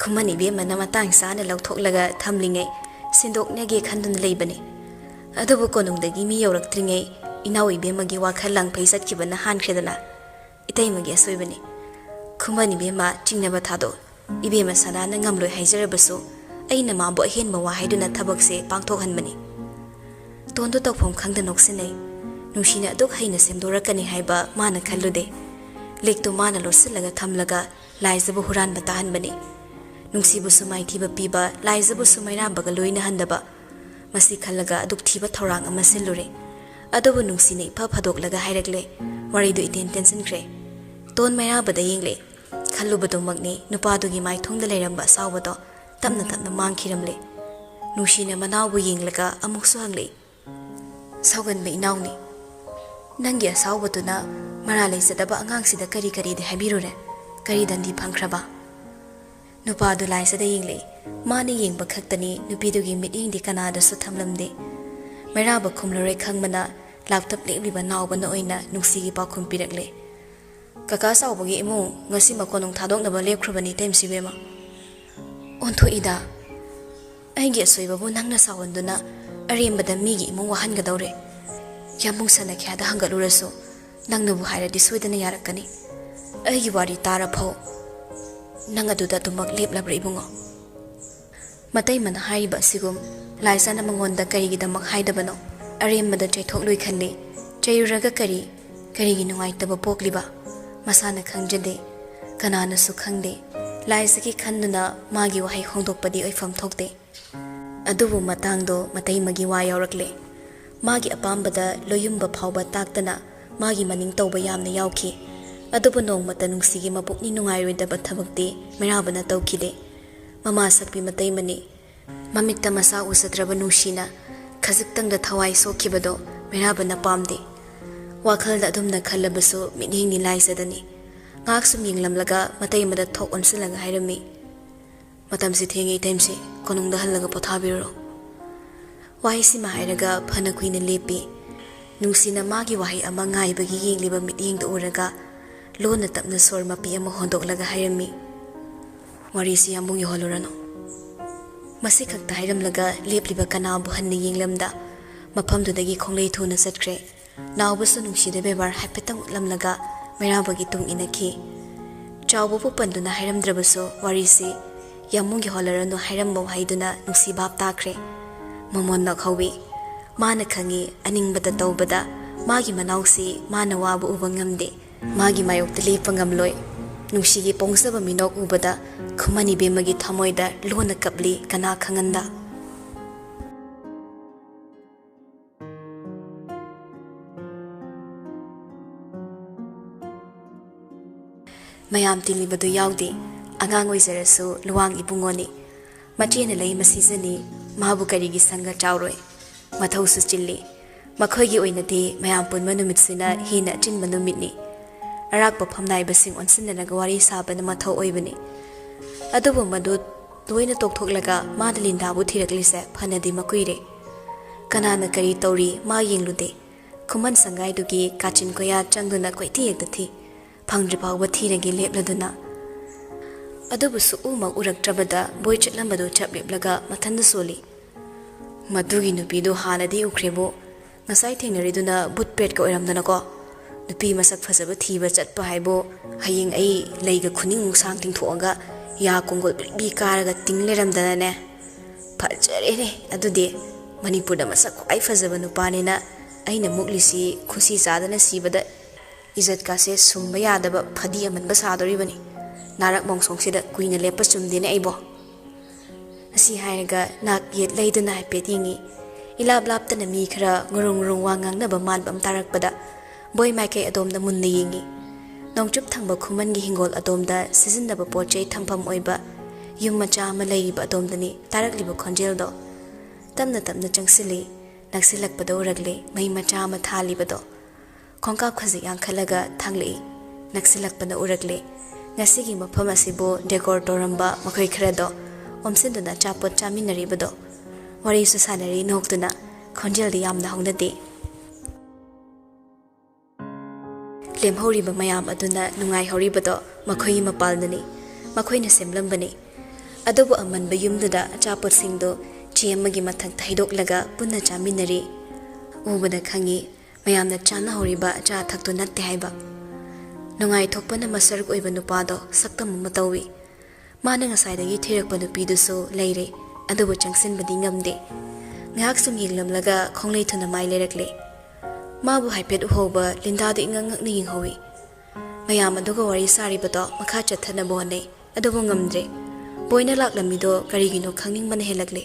ꯈꯨꯃꯟ ꯏꯕꯦꯝꯃꯅ ꯃꯇꯥꯡ ꯆꯥꯅ ꯂꯧꯊꯣꯛꯂꯒ ꯊꯝꯂꯤꯉꯩ ꯁꯤꯟꯗꯣꯛꯅꯒꯦ ꯈꯟꯗꯨꯅ ꯂꯩꯕꯅꯤ꯫ ꯑꯗꯨꯕꯨ ꯀꯣꯅꯨꯡꯗꯒꯤ ꯃꯤ ꯌꯧꯔꯛꯇ꯭ꯔꯤꯉꯩ ꯏꯅꯥꯎ ꯏꯕꯦꯝꯃꯒꯤ ꯋꯥꯈꯜ ꯂꯥꯡꯐꯩ ꯆꯠꯈꯤꯕꯅ ꯍꯥꯟꯈ꯭ꯔꯦꯗꯅ꯫ "ꯏꯇꯩꯃꯒꯤ ꯑꯁꯣꯏꯕꯅꯤ꯫ ꯈꯨꯃꯟ ꯏꯕꯦꯝꯃ ꯆꯤꯡꯅꯕ ꯊꯥꯗꯣꯛ꯫ ꯏꯕꯦꯝꯃ ꯁꯅꯥꯅ ꯉꯝꯂꯣꯏ ꯍꯥꯏꯖꯔꯕꯁꯨ ꯑꯩꯅ ꯃꯥꯕꯨ ꯑꯍꯦꯟꯕ ꯋꯥ ꯍꯥꯏꯗꯨꯅ ꯊꯕꯛꯁꯦ ꯄꯥꯡꯊꯣꯛꯍꯟꯕꯅꯤ꯫" ꯇꯣꯟꯗꯨ ꯇꯧꯐꯝ ꯈꯪꯗ ꯅꯣꯛꯁꯤꯟꯅꯩ꯫ ꯅꯨꯡꯁꯤꯅ ꯑꯗꯨꯛ ꯍꯩꯅ ꯁꯦꯝꯗꯣꯔꯛꯀꯅꯤ ꯍꯥꯏꯕ ꯃꯥꯅ ꯈꯜꯂꯨꯗꯦ꯫ ꯂꯤꯛꯇꯨ ꯃꯥꯅ ꯂꯣꯠꯁꯤꯜꯂꯒ ꯊꯝꯂꯒ ꯂꯥꯏꯖꯕꯨ ꯍꯨꯔꯥꯟꯕ ꯇꯥꯍꯟꯕꯅꯤ꯫ ꯅꯨꯡꯁꯤꯕꯨꯁꯨ ꯃꯥꯏꯊꯤꯕ ꯄꯤꯕ, ꯂꯥꯏꯖꯕꯨꯁꯨ ꯃꯩꯔꯥꯕꯒ ꯂꯣꯏꯅꯍꯟꯗꯕ꯫ ꯃꯁꯤ ꯈꯜꯂꯒ ꯑꯗꯨꯛ ꯊꯤꯕ ꯊꯧꯔꯥꯡ ꯑꯃ ꯁꯤꯜꯂꯨꯔꯦ꯫ ꯑꯗꯨꯕꯨ ꯅꯨꯡꯁꯤꯅ ꯏꯐ ꯐꯥꯗꯣꯛꯂꯒ ꯍꯥꯏꯔꯛꯂꯦ꯫ ꯋꯥꯔꯤꯗꯨ ꯏꯇꯦꯟ ꯇꯦꯟꯁꯤꯟꯈ꯭ꯔꯦ꯫ ꯇꯣꯟ ꯃꯩꯔꯥꯕꯗ ꯌꯦꯡꯂꯦ꯫ ꯈꯜꯂꯨꯕꯗꯨꯃꯛꯅꯤ ꯅꯨꯄꯥꯗꯨꯒꯤ ꯃꯥꯏꯊꯣꯡꯗ ꯂꯩꯔꯝꯕ ꯑꯁꯥꯎꯕꯗꯣ ꯇꯞꯅ ꯇꯞꯅ ꯃꯥꯡꯈꯤꯔꯝꯂꯦ꯫ ꯅꯨꯡꯁꯤꯅ ꯃꯅꯥꯎꯕꯨ ꯌꯦꯡꯂꯒ ꯑꯃꯨꯛꯁꯨ ꯍꯪꯂꯛꯏ, "ꯁꯥꯎꯒꯟꯕ ꯏꯅꯥꯎꯅꯤ꯫ "ꯅꯪꯒꯤ ꯑꯁꯥꯎꯕꯗꯨꯅ ꯃꯔꯥ ꯂꯩꯖꯗꯕ ꯑꯉꯥꯡꯁꯤꯗ ꯀꯔꯤ ꯀꯔꯤꯗꯤ ꯍꯥꯏꯕꯤꯔꯨꯔꯦ? ꯀꯔꯤ ꯗꯟꯗꯤ ꯐꯪꯈ꯭ꯔꯕ?" ꯅꯨꯄꯥꯗꯨ ꯂꯥꯏꯖꯗ ꯌꯦꯡꯂꯛꯏ꯫ ꯃꯥꯅ ꯌꯦꯡꯕ ꯈꯛꯇꯅꯤ ꯅꯨꯄꯤꯗꯨꯒꯤ ꯃꯤꯠꯌꯦꯡꯗꯤ ꯀꯅꯥꯗꯁꯨ ꯊꯝꯂꯝꯗꯦ꯫ ꯃꯩꯔꯥꯕ ꯈꯨꯝꯂꯔꯣꯏ ꯈꯪꯕꯅ ꯂꯥꯞꯇꯛ ꯂꯦꯞꯂꯤꯕ ꯅꯥꯎꯕꯅ ꯑꯣꯏꯅ ꯅꯨꯡꯁꯤꯒꯤ ꯄꯥꯎꯈꯨꯝ ꯄꯤꯔꯛꯂꯦ꯫ "ꯀꯀꯥ ꯆꯥꯎꯕꯒꯤ ꯏꯃꯨꯡ ꯉꯁꯤ ꯃꯀꯣꯟꯅꯨꯡ ꯊꯥꯗꯣꯛꯅꯕ ꯂꯦꯞꯈ꯭ꯔꯕꯅꯤ ꯏꯇꯩꯃꯁꯤ ꯏꯕꯦꯝꯃ꯫" "ꯑꯣꯟꯊꯣꯛꯏꯗ꯫ ꯑꯩꯒꯤ ꯑꯁꯣꯏꯕꯕꯨ ꯅꯪꯅ ꯁꯥꯎꯍꯟꯗꯨꯅ ꯑꯔꯦꯝꯕꯗ ꯃꯤꯒꯤ ꯏꯃꯨꯡ ꯋꯥꯍꯟꯒꯗꯧꯔꯦ꯫ ꯌꯥꯝꯕꯨꯡ ꯁꯅꯥ ꯈꯌꯥꯗ ꯍꯪꯒꯠꯂꯨꯔꯁꯨ ꯅꯪꯅꯕꯨ ꯍꯥꯏꯔꯗꯤ ꯁꯣꯏꯗꯅ ꯌꯥꯔꯛꯀꯅꯤ꯫ ꯑꯩꯒꯤ ꯋꯥꯔꯤ ꯇꯥꯔꯐꯧ ꯅꯪ ꯑꯗꯨꯗ ꯑꯗꯨꯃꯛ ꯂꯦꯞꯂꯕ꯭ꯔꯥ ꯏꯕꯨꯡꯉꯣ?" ꯃꯇꯩꯃꯅ ꯍꯥꯏꯔꯤꯕ ꯑꯁꯤꯒꯨꯝ ꯂꯥꯏꯖꯅ ꯃꯉꯣꯟꯗ ꯀꯔꯤꯒꯤꯗꯃꯛ ꯍꯥꯏꯗꯕꯅꯣ? ꯑꯔꯦꯝꯕꯗ ꯆꯩꯊꯣꯛꯂꯣꯏ ꯈꯜꯂꯤ꯫ ꯆꯩꯔꯨꯔꯒ ꯀꯔꯤ? ꯀꯔꯤꯒꯤ ꯅꯨꯡꯉꯥꯏꯇꯕ ꯄꯣꯛꯂꯤꯕ? ꯃꯁꯥꯅ ꯈꯪꯖꯗꯦ꯫ ꯀꯅꯥꯅꯁꯨ ꯈꯪꯗꯦ꯫ ꯂꯥꯏꯖꯒꯤ ꯈꯟꯗꯨꯅ ꯃꯥꯒꯤ ꯋꯥꯍꯩ ꯍꯣꯡꯗꯣꯛꯄꯗꯤ ꯑꯣꯏꯐꯝ ꯊꯣꯛꯇꯦ꯫ ꯑꯗꯨꯕꯨ ꯃꯇꯥꯡꯗꯣ ꯃꯇꯩꯃꯒꯤ ꯋꯥ ꯌꯥꯎꯔꯛꯂꯦ꯫ ꯃꯥꯒꯤ ꯑꯄꯥꯝꯕꯗ ꯂꯣꯌꯨꯝꯕ ꯐꯥꯎꯕ ꯇꯥꯛꯇꯅ ꯃꯥꯒꯤ ꯃꯅꯤꯡ ꯇꯧꯕ ꯌꯥꯝꯅ ꯌꯥꯎꯈꯤ꯫ ꯑꯗꯨꯕꯨ ꯅꯣꯡꯃꯇ ꯅꯨꯡꯁꯤꯒꯤ ꯃꯄꯨꯛꯅꯤꯡ ꯅꯨꯡꯉꯥꯏꯔꯣꯏꯗꯕ ꯊꯕꯛꯇꯤ ꯃꯩꯔꯥꯕꯅ ꯇꯧꯈꯤꯗꯦ꯫ ꯃꯃꯥ ꯁꯛꯄꯤ ꯃꯇꯩꯃꯅꯤ꯫ ꯃꯃꯤꯠꯇ ꯃꯆꯥ ꯎꯖꯗ꯭ꯔꯕ ꯅꯨꯡꯁꯤꯅ ꯈꯖꯤꯛꯇꯪꯗ ꯊꯋꯥꯏ ꯁꯣꯛꯈꯤꯕꯗꯣ ꯃꯩꯔꯥꯕꯅ ꯄꯥꯝꯗꯦ꯫ ꯋꯥꯈꯜꯗ ꯑꯗꯨꯝꯅ ꯈꯜꯂꯕꯁꯨ ꯃꯤꯠꯌꯦꯡꯗꯤ ꯂꯥꯏꯖꯗꯅꯤ꯫ ꯉꯥꯏꯍꯥꯛ ꯁꯨꯝ ꯌꯦꯡꯂꯝꯂꯒ ꯃꯇꯩꯃꯗ ꯊꯣꯛ ꯑꯣꯟꯁꯤꯜꯂꯒ ꯍꯥꯏꯔꯝꯃꯤ, "ꯃꯇꯝꯁꯤ ꯊꯦꯡꯉꯦ ꯏꯇꯩꯃꯁꯤ, ꯀꯣꯅꯨꯡꯗ ꯍꯜꯂꯒ ꯄꯣꯊꯥꯕꯤꯔꯨꯔꯣ꯫" ꯋꯥꯍꯩꯁꯤꯃ ꯍꯥꯏꯔꯒ ꯐꯅ ꯀꯨꯏꯅ ꯂꯦꯞꯄꯤ꯫ ꯅꯨꯡꯁꯤꯅ ꯃꯥꯒꯤ ꯋꯥꯍꯩ ꯑꯃ ꯉꯥꯏꯕꯒꯤ ꯌꯦꯡꯂꯤꯕ ꯃꯤꯠꯌꯦꯡꯗꯨ ꯎꯔꯒ ꯂꯣꯟꯅ ꯇꯞꯅ ꯁꯣꯔ ꯃꯄꯤ ꯑꯃ ꯍꯣꯟꯗꯣꯛꯂꯒ ꯍꯥꯏꯔꯝꯃꯤ, "ꯋꯥꯔꯤꯁꯤ ꯌꯥꯝꯕꯨꯡ ꯌꯧꯍꯜꯂꯨꯔꯅꯨ꯫" ꯃꯁꯤ ꯈꯛꯇ ꯍꯥꯏꯔꯝꯂꯒ ꯂꯦꯞꯂꯤꯕ ꯀꯅꯥꯕꯨ ꯍꯟꯅ ꯌꯦꯡꯂꯝꯗ ꯃꯐꯝꯗꯨꯗꯒꯤ ꯈꯣꯡꯂꯩ ꯊꯨꯅ ꯆꯠꯈ꯭ꯔꯦ꯫ ꯅꯥꯎꯕꯁꯨ ꯅꯨꯡꯁꯤꯗ ꯕꯦꯕꯥꯔ ꯍꯥꯏꯐꯦꯠꯇꯪ ꯎꯠꯂꯝꯂꯒ ꯃꯩꯔꯥꯕꯒꯤ ꯇꯨꯡ ꯏꯟꯅꯈꯤ꯫ ꯆꯥꯎꯕꯕꯨ ꯄꯟꯗꯨꯅ ꯍꯥꯏꯔꯝꯗ꯭ꯔꯕꯁꯨ ꯋꯥꯔꯤꯁꯤ ꯌꯥꯝꯕꯨꯡ ꯌꯧꯍꯜꯂꯔꯅꯨ ꯍꯥꯏꯔꯝꯕ ꯋꯥꯍꯩꯗꯨꯅ ꯅꯨꯡꯁꯤ ꯚꯥꯞ ꯇꯥꯈ꯭ꯔꯦ꯫ ꯃꯃꯣꯟ ꯅꯣꯛꯍꯧꯋꯤ꯫ ꯃꯥꯅ ꯈꯪꯏ ꯑꯅꯤꯡꯕꯗ ꯇꯧꯕꯗ ꯃꯥꯒꯤ ꯃꯅꯥꯎꯁꯤ ꯃꯥꯅ ꯋꯥꯕ ꯎꯕ ꯉꯝꯗꯦ꯫ ꯃꯥꯒꯤ ꯃꯥꯌꯣꯛꯇ ꯂꯦꯞꯄ ꯉꯝꯂꯣꯏ꯫ ꯅꯨꯡꯁꯤꯒꯤ ꯄꯣꯡꯖꯕ ꯃꯤꯅꯣꯛ ꯎꯕꯗ ꯈꯨꯃꯟ ꯏꯕꯦꯝꯃꯒꯤ ꯊꯃꯣꯏꯗ ꯂꯣꯟꯅ ꯀꯞꯂꯤ ꯀꯅꯥ ꯈꯪꯍꯟꯗ꯫ ꯃꯌꯥꯝ ꯇꯤꯜꯂꯤꯕꯗꯨ ꯌꯥꯎꯗꯦ꯫ ꯑꯉꯥꯡ ꯑꯣꯏꯖꯔꯁꯨ ꯂꯨꯋꯥꯡ ꯏꯕꯨꯡꯉꯣꯅꯤ꯫ ꯃꯆꯦꯅ ꯂꯩ ꯃꯁꯤꯖꯅꯤ꯫ ꯃꯥꯕꯨ ꯀꯔꯤꯒꯤ ꯁꯪꯒ ꯆꯥꯎꯔꯣꯏ? ꯃꯊꯧꯁꯨ ꯆꯤꯜꯂꯤ꯫ ꯃꯈꯣꯏꯒꯤ ꯑꯣꯏꯅꯗꯤ ꯃꯌꯥꯝ ꯄꯨꯟꯕ ꯅꯨꯃꯤꯠꯁꯤꯅ ꯍꯦꯟꯅ ꯑꯆꯤꯟꯕ ꯅꯨꯃꯤꯠꯅꯤ꯫ ꯑꯔꯥꯛꯄ ꯐꯝꯅꯥꯏꯕꯁꯤꯡ ꯑꯣꯟꯁꯤꯟꯅꯔꯒ ꯋꯥꯔꯤ ꯁꯥꯕꯅ ꯃꯊꯧ ꯑꯣꯏꯕꯅꯤ꯫ ꯑꯗꯨꯕꯨ ꯃꯗꯨ ꯂꯣꯏꯅ ꯇꯣꯛꯊꯣꯛꯂꯒ ꯃꯥꯅ ꯂꯤꯟꯗꯥꯕꯨ ꯊꯤꯔꯛꯂꯤꯁꯦ ꯐꯅꯗꯤ ꯃꯀꯨꯏꯔꯦ꯫ ꯀꯅꯥꯅ ꯀꯔꯤ ꯇꯧꯔꯤ ꯃꯥ ꯌꯦꯡꯂꯨꯗꯦ꯫ ꯈꯨꯃꯟ ꯁꯪꯒꯥꯏꯗꯨꯒꯤ ꯀꯥꯆꯤꯟ ꯀꯣꯌꯥ ꯆꯪꯗꯨꯅ ꯀꯣꯏꯊꯤ ꯍꯦꯛꯇ ꯊꯤ꯫ ꯐꯪꯗ꯭ꯔꯤꯐꯥꯎꯕ ꯊꯤꯔꯒꯦ ꯂꯦꯞꯂꯗꯨꯅ꯫ ꯑꯗꯨꯕꯨ ꯁꯨꯛꯎꯃꯛ ꯎꯔꯛꯇ꯭ꯔꯕꯗ ꯕꯣꯏ ꯆꯠꯂꯝꯕꯗꯨ ꯆꯞ ꯂꯦꯞꯂꯒ ꯃꯊꯟꯗ ꯁꯣꯜꯂꯤ꯫ ꯃꯗꯨꯒꯤ ꯅꯨꯄꯤꯗꯨ ꯍꯥꯟꯅꯗꯤ ꯎꯈ꯭ꯔꯦꯕꯨ, ꯉꯁꯥꯏ ꯊꯦꯡꯅꯔꯤꯗꯨꯅ ꯕꯨꯠ ꯄ꯭ꯔꯦꯠꯀ ꯑꯣꯏꯔꯝꯗꯅꯀꯣ꯫ ꯅꯨꯄꯤ ꯃꯁꯛ ꯐꯖꯕ ꯊꯤꯕ ꯆꯠꯄ ꯍꯥꯏꯕꯨ ꯍꯌꯦꯡ ꯑꯩ ꯂꯩꯒ ꯈꯨꯅꯤꯡ ꯃꯨꯛꯁꯥꯡ ꯇꯤꯡꯊꯣꯛꯑꯒ ꯌꯥ ꯀꯣꯡꯒꯣꯜ ꯕ꯭ꯔꯤꯛ ꯕ꯭ꯔꯤꯛ ꯀꯥꯔꯒ ꯇꯤꯡ ꯂꯩꯔꯝꯗꯅꯅꯦ꯫ ꯐꯖꯔꯦꯅꯦ ꯑꯗꯨꯗꯤ꯫ ꯃꯅꯤꯄꯨꯔꯗ ꯃꯁꯛ ꯈ꯭ꯋꯥꯏ ꯐꯖꯕ ꯅꯨꯄꯥꯅꯤꯅ ꯑꯩꯅ ꯃꯨꯛꯂꯤꯁꯤ ꯈꯨꯁꯤ ꯆꯥꯗꯅ ꯁꯤꯕꯗ ꯏꯖꯠꯀꯥꯁꯦ ꯁꯨꯝꯕ ꯌꯥꯗꯕ ꯐꯗꯤ ꯑꯃꯟꯕ ꯁꯥꯗꯣꯔꯤꯕꯅꯤ꯫ ꯅꯥꯔꯛ ꯃꯣꯡꯁꯣꯡꯁꯤꯗ ꯀꯨꯏꯅ ꯂꯦꯞꯄ ꯆꯨꯝꯗꯦꯅꯦ ꯑꯩꯕꯣ꯫ ꯑꯁꯤ ꯍꯥꯏꯔꯒ ꯅꯥꯛ ꯌꯦꯠ ꯂꯩꯗꯨꯅ ꯍꯥꯏꯐꯦꯠ ꯌꯦꯡꯉꯤ꯫ ꯏꯂꯥꯞ ꯂꯥꯞꯇꯅ ꯃꯤ ꯈꯔ ꯉꯨꯔꯨꯡ ꯉꯨꯔꯨꯡ ꯋꯥ ꯉꯥꯡꯅꯕ ꯃꯥꯟꯕ ꯑꯃ ꯇꯥꯔꯛꯄꯗ ꯕꯣꯏ ꯃꯥꯏꯀꯩ ꯑꯗꯣꯝꯗ ꯃꯨꯟꯅ ꯌꯦꯡꯉꯤ꯫ ꯅꯣꯡꯆꯨꯞ ꯊꯪꯕ ꯈꯨꯃꯟꯒꯤ ꯍꯤꯡꯒꯣꯜ ꯑꯗꯣꯝꯗ ꯁꯤꯖꯤꯟꯅꯕ ꯄꯣꯠ ꯆꯩ ꯊꯝꯐꯝ ꯑꯣꯏꯕ ꯌꯨꯝ ꯃꯆꯥ ꯑꯃ ꯂꯩꯔꯤꯕ ꯑꯗꯣꯝꯗꯅꯤ ꯇꯥꯔꯛꯂꯤꯕ ꯈꯣꯟꯖꯦꯜꯗꯣ꯫ ꯇꯞꯅ ꯇꯞꯅ ꯆꯪꯁꯤꯜꯂꯤ꯫ ꯅꯛꯁꯤꯜꯂꯛꯄꯗ ꯎꯔꯛꯂꯦ ꯃꯩ ꯃꯆꯥ ꯑꯃ ꯊꯥꯜꯂꯤꯕꯗꯣ꯫ ꯈꯣꯡꯀꯥꯞ ꯈꯖꯤꯛ ꯌꯥꯡꯈꯠꯂꯒ ꯊꯥꯡꯂꯛꯏ꯫ ꯅꯛꯁꯤꯜꯂꯛꯄꯅ ꯎꯔꯛꯂꯦ꯫ ꯉꯁꯤꯒꯤ ꯃꯐꯝ ꯑꯁꯤꯕꯨ ꯗꯦꯀꯣꯔ ꯇꯧꯔꯝꯕ ꯃꯈꯣꯏ ꯈꯔꯗꯣ ꯑꯣꯝꯁꯤꯟꯗꯨꯅ ꯑꯆꯥꯄꯣꯠ ꯆꯥꯃꯤꯟꯅꯔꯤꯕꯗꯣ꯫ ꯋꯥꯔꯤꯁꯨ ꯁꯥꯟꯅꯔꯤ ꯅꯣꯛꯇꯨꯅ꯫ ꯈꯣꯟꯖꯦꯜꯗꯤ ꯌꯥꯝꯅ ꯍꯧꯅꯗꯦ꯫ ꯂꯦꯝꯍꯧꯔꯤꯕ ꯃꯌꯥꯝ ꯑꯗꯨꯅ ꯅꯨꯡꯉꯥꯏꯍꯧꯔꯤꯕꯗꯣ ꯃꯈꯣꯏꯒꯤ ꯃꯄꯥꯜꯅꯅꯤ꯫ ꯃꯈꯣꯏꯅ ꯁꯦꯝꯂꯝꯕꯅꯤ꯫ ꯑꯗꯨꯕꯨ ꯑꯃꯟꯕ ꯌꯨꯝꯗꯨꯗ ꯑꯆꯥꯄꯣꯠꯁꯤꯡꯗꯨ ꯆꯦ ꯑꯃꯒꯤ ꯃꯊꯛꯇ ꯍꯩꯗꯣꯛꯂꯒ ꯄꯨꯟꯅ ꯆꯥꯃꯤꯟꯅꯔꯤ꯫ ꯎꯕꯗ ꯈꯪꯉꯤ ꯃꯌꯥꯝꯅ ꯆꯥꯅꯍꯧꯔꯤꯕ ꯑꯆꯥ ꯑꯊꯛꯇꯨ ꯅꯠꯇꯦ ꯍꯥꯏꯕ꯫ ꯅꯨꯡꯉꯥꯏꯊꯣꯛꯄꯅ ꯃꯁꯔꯨꯛ ꯑꯣꯏꯕ ꯅꯨꯄꯥꯗꯣ ꯁꯛꯇꯝ ꯑꯃ ꯇꯧꯏ꯫ ꯃꯥꯅ ꯉꯁꯥꯏꯗꯒꯤ ꯊꯤꯔꯛꯄ ꯅꯨꯄꯤꯗꯨꯁꯨ ꯂꯩꯔꯦ, ꯑꯗꯨꯕꯨ ꯆꯪꯁꯤꯟꯕꯗꯤ ꯉꯝꯗꯦ꯫ ꯉꯥꯏꯍꯥꯛ ꯁꯨꯝ ꯌꯦꯡꯂꯝꯂꯒ ꯈꯣꯡꯂꯩ ꯊꯨꯅ ꯃꯥꯏ ꯂꯩꯔꯛꯂꯦ꯫ ꯃꯥꯕꯨ ꯍꯥꯏꯐꯦꯠ ꯎꯍꯧꯕ ꯂꯤꯟꯗꯥꯗꯨ ꯏꯉꯛ ꯉꯛꯅ ꯌꯦꯡꯍꯧꯏ꯫ ꯃꯌꯥꯝ ꯑꯗꯨꯒ ꯋꯥꯔꯤ ꯁꯥꯔꯤꯕꯗꯣ ꯃꯈꯥ ꯆꯠꯊꯅꯕ ꯍꯣꯠꯅꯩ, ꯑꯗꯨꯕꯨ ꯉꯝꯗ꯭ꯔꯦ꯫ ꯕꯣꯏꯅ ꯂꯥꯛꯂꯝꯃꯤꯗꯣ ꯀꯔꯤꯒꯤꯅꯣ ꯈꯪꯅꯤꯡꯕꯅ ꯍꯦꯜꯂꯛꯂꯦ꯫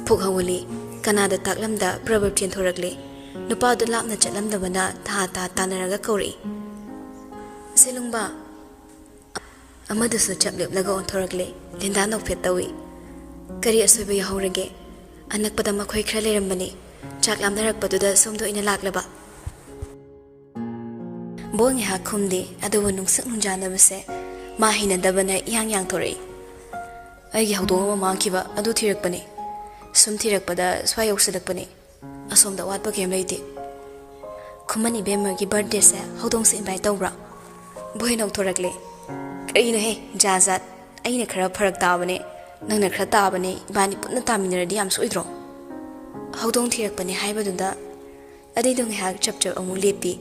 ꯐꯨꯛ ꯍꯧꯒꯠꯂꯤ꯫ ꯀꯅꯥꯗ ꯇꯥꯛꯂꯝꯗ ꯄ꯭ꯔꯕꯞ ꯆꯦꯟꯊꯣꯔꯛꯂꯦ꯫ ꯅꯨꯄꯥꯗꯨ ꯂꯥꯞꯅ ꯆꯠꯂꯝꯗꯕꯅ ꯊꯥ ꯊꯥ ꯇꯥꯟꯅꯔꯒ ꯀꯧꯔꯛꯏ, "ꯁꯦꯂꯨꯡꯕ!" ꯑꯃꯗꯨꯁꯨ ꯆꯞ ꯂꯦꯞꯂꯒ ꯑꯣꯟꯊꯣꯔꯛꯂꯦ꯫ ꯂꯤꯟꯗꯥ ꯅꯣꯛꯐꯦꯠ ꯇꯧꯏ꯫ "ꯀꯔꯤ ꯑꯁꯣꯏꯕ ꯌꯥꯎꯍꯧꯔꯒꯦ? ꯑꯅꯛꯄꯗ ꯃꯈꯣꯏ ꯈꯔ ꯂꯩꯔꯝꯕꯅꯤ꯫ ꯆꯥꯛ ꯂꯥꯝꯅꯔꯛꯄꯗꯨꯗ ꯁꯣꯝꯗ ꯑꯣꯏꯅ ꯂꯥꯛꯂꯕ꯫ ꯕꯣꯏ ꯉꯥꯏꯍꯥꯛ ꯈꯨꯝꯗꯦ, ꯑꯗꯨꯕꯨ ꯅꯨꯡꯁꯛ ꯅꯨꯡꯖꯥꯅꯕꯁꯦ ꯃꯥ ꯍꯩꯅꯗꯕꯅ ꯏꯌꯥꯡ ꯌꯥꯡꯊꯣꯔꯛꯏ꯫ "ꯑꯩꯒꯤ ꯍꯧꯗꯣꯡ ꯑꯃ ꯃꯥꯡꯈꯤꯕ ꯑꯗꯨ ꯊꯤꯔꯛꯄꯅꯤ꯫ ꯁꯨꯝ ꯊꯤꯔꯛꯄꯗ ꯁ꯭ꯋꯥꯏ ꯌꯧꯁꯤꯜꯂꯛꯄꯅꯤ꯫ ꯑꯁꯣꯝꯗ ꯑꯋꯥꯠꯄ ꯀꯩꯝ ꯂꯩꯇꯦ꯫" "ꯈꯨꯃꯟ ꯏꯕꯦꯝꯃꯒꯤ ꯕꯥꯔꯊꯗꯦꯁꯦ ꯍꯧꯗꯣꯡꯁꯦ ꯏꯟꯚꯥꯏꯠ ꯇꯧꯕ꯭ꯔꯥ?" ꯕꯣꯏ ꯅꯧꯊꯣꯔꯛꯂꯦ꯫ "ꯀꯔꯤꯅꯣꯍꯦ, ꯖꯥꯠ ꯖꯥꯠ꯫ ꯑꯩꯅ ꯈꯔ ꯐꯔꯛ ꯇꯥꯕꯅꯦ, ꯅꯪꯅ ꯈꯔ ꯇꯥꯕꯅꯦ, ꯏꯕꯥꯅꯤ ꯄꯨꯟꯅ ꯇꯥꯃꯤꯟꯅꯔꯗꯤ ꯌꯥꯝ ꯁꯣꯏꯗ꯭ꯔꯣ?" ꯍꯧꯗꯣꯡ ꯊꯤꯔꯛꯄꯅꯦ ꯍꯥꯏꯕꯗꯨꯗ ꯑꯗꯩꯗꯣ ꯉꯥꯏꯍꯥꯛ ꯆꯞ ꯆꯞ ꯑꯃꯨꯛ ꯂꯦꯞꯄꯤ꯫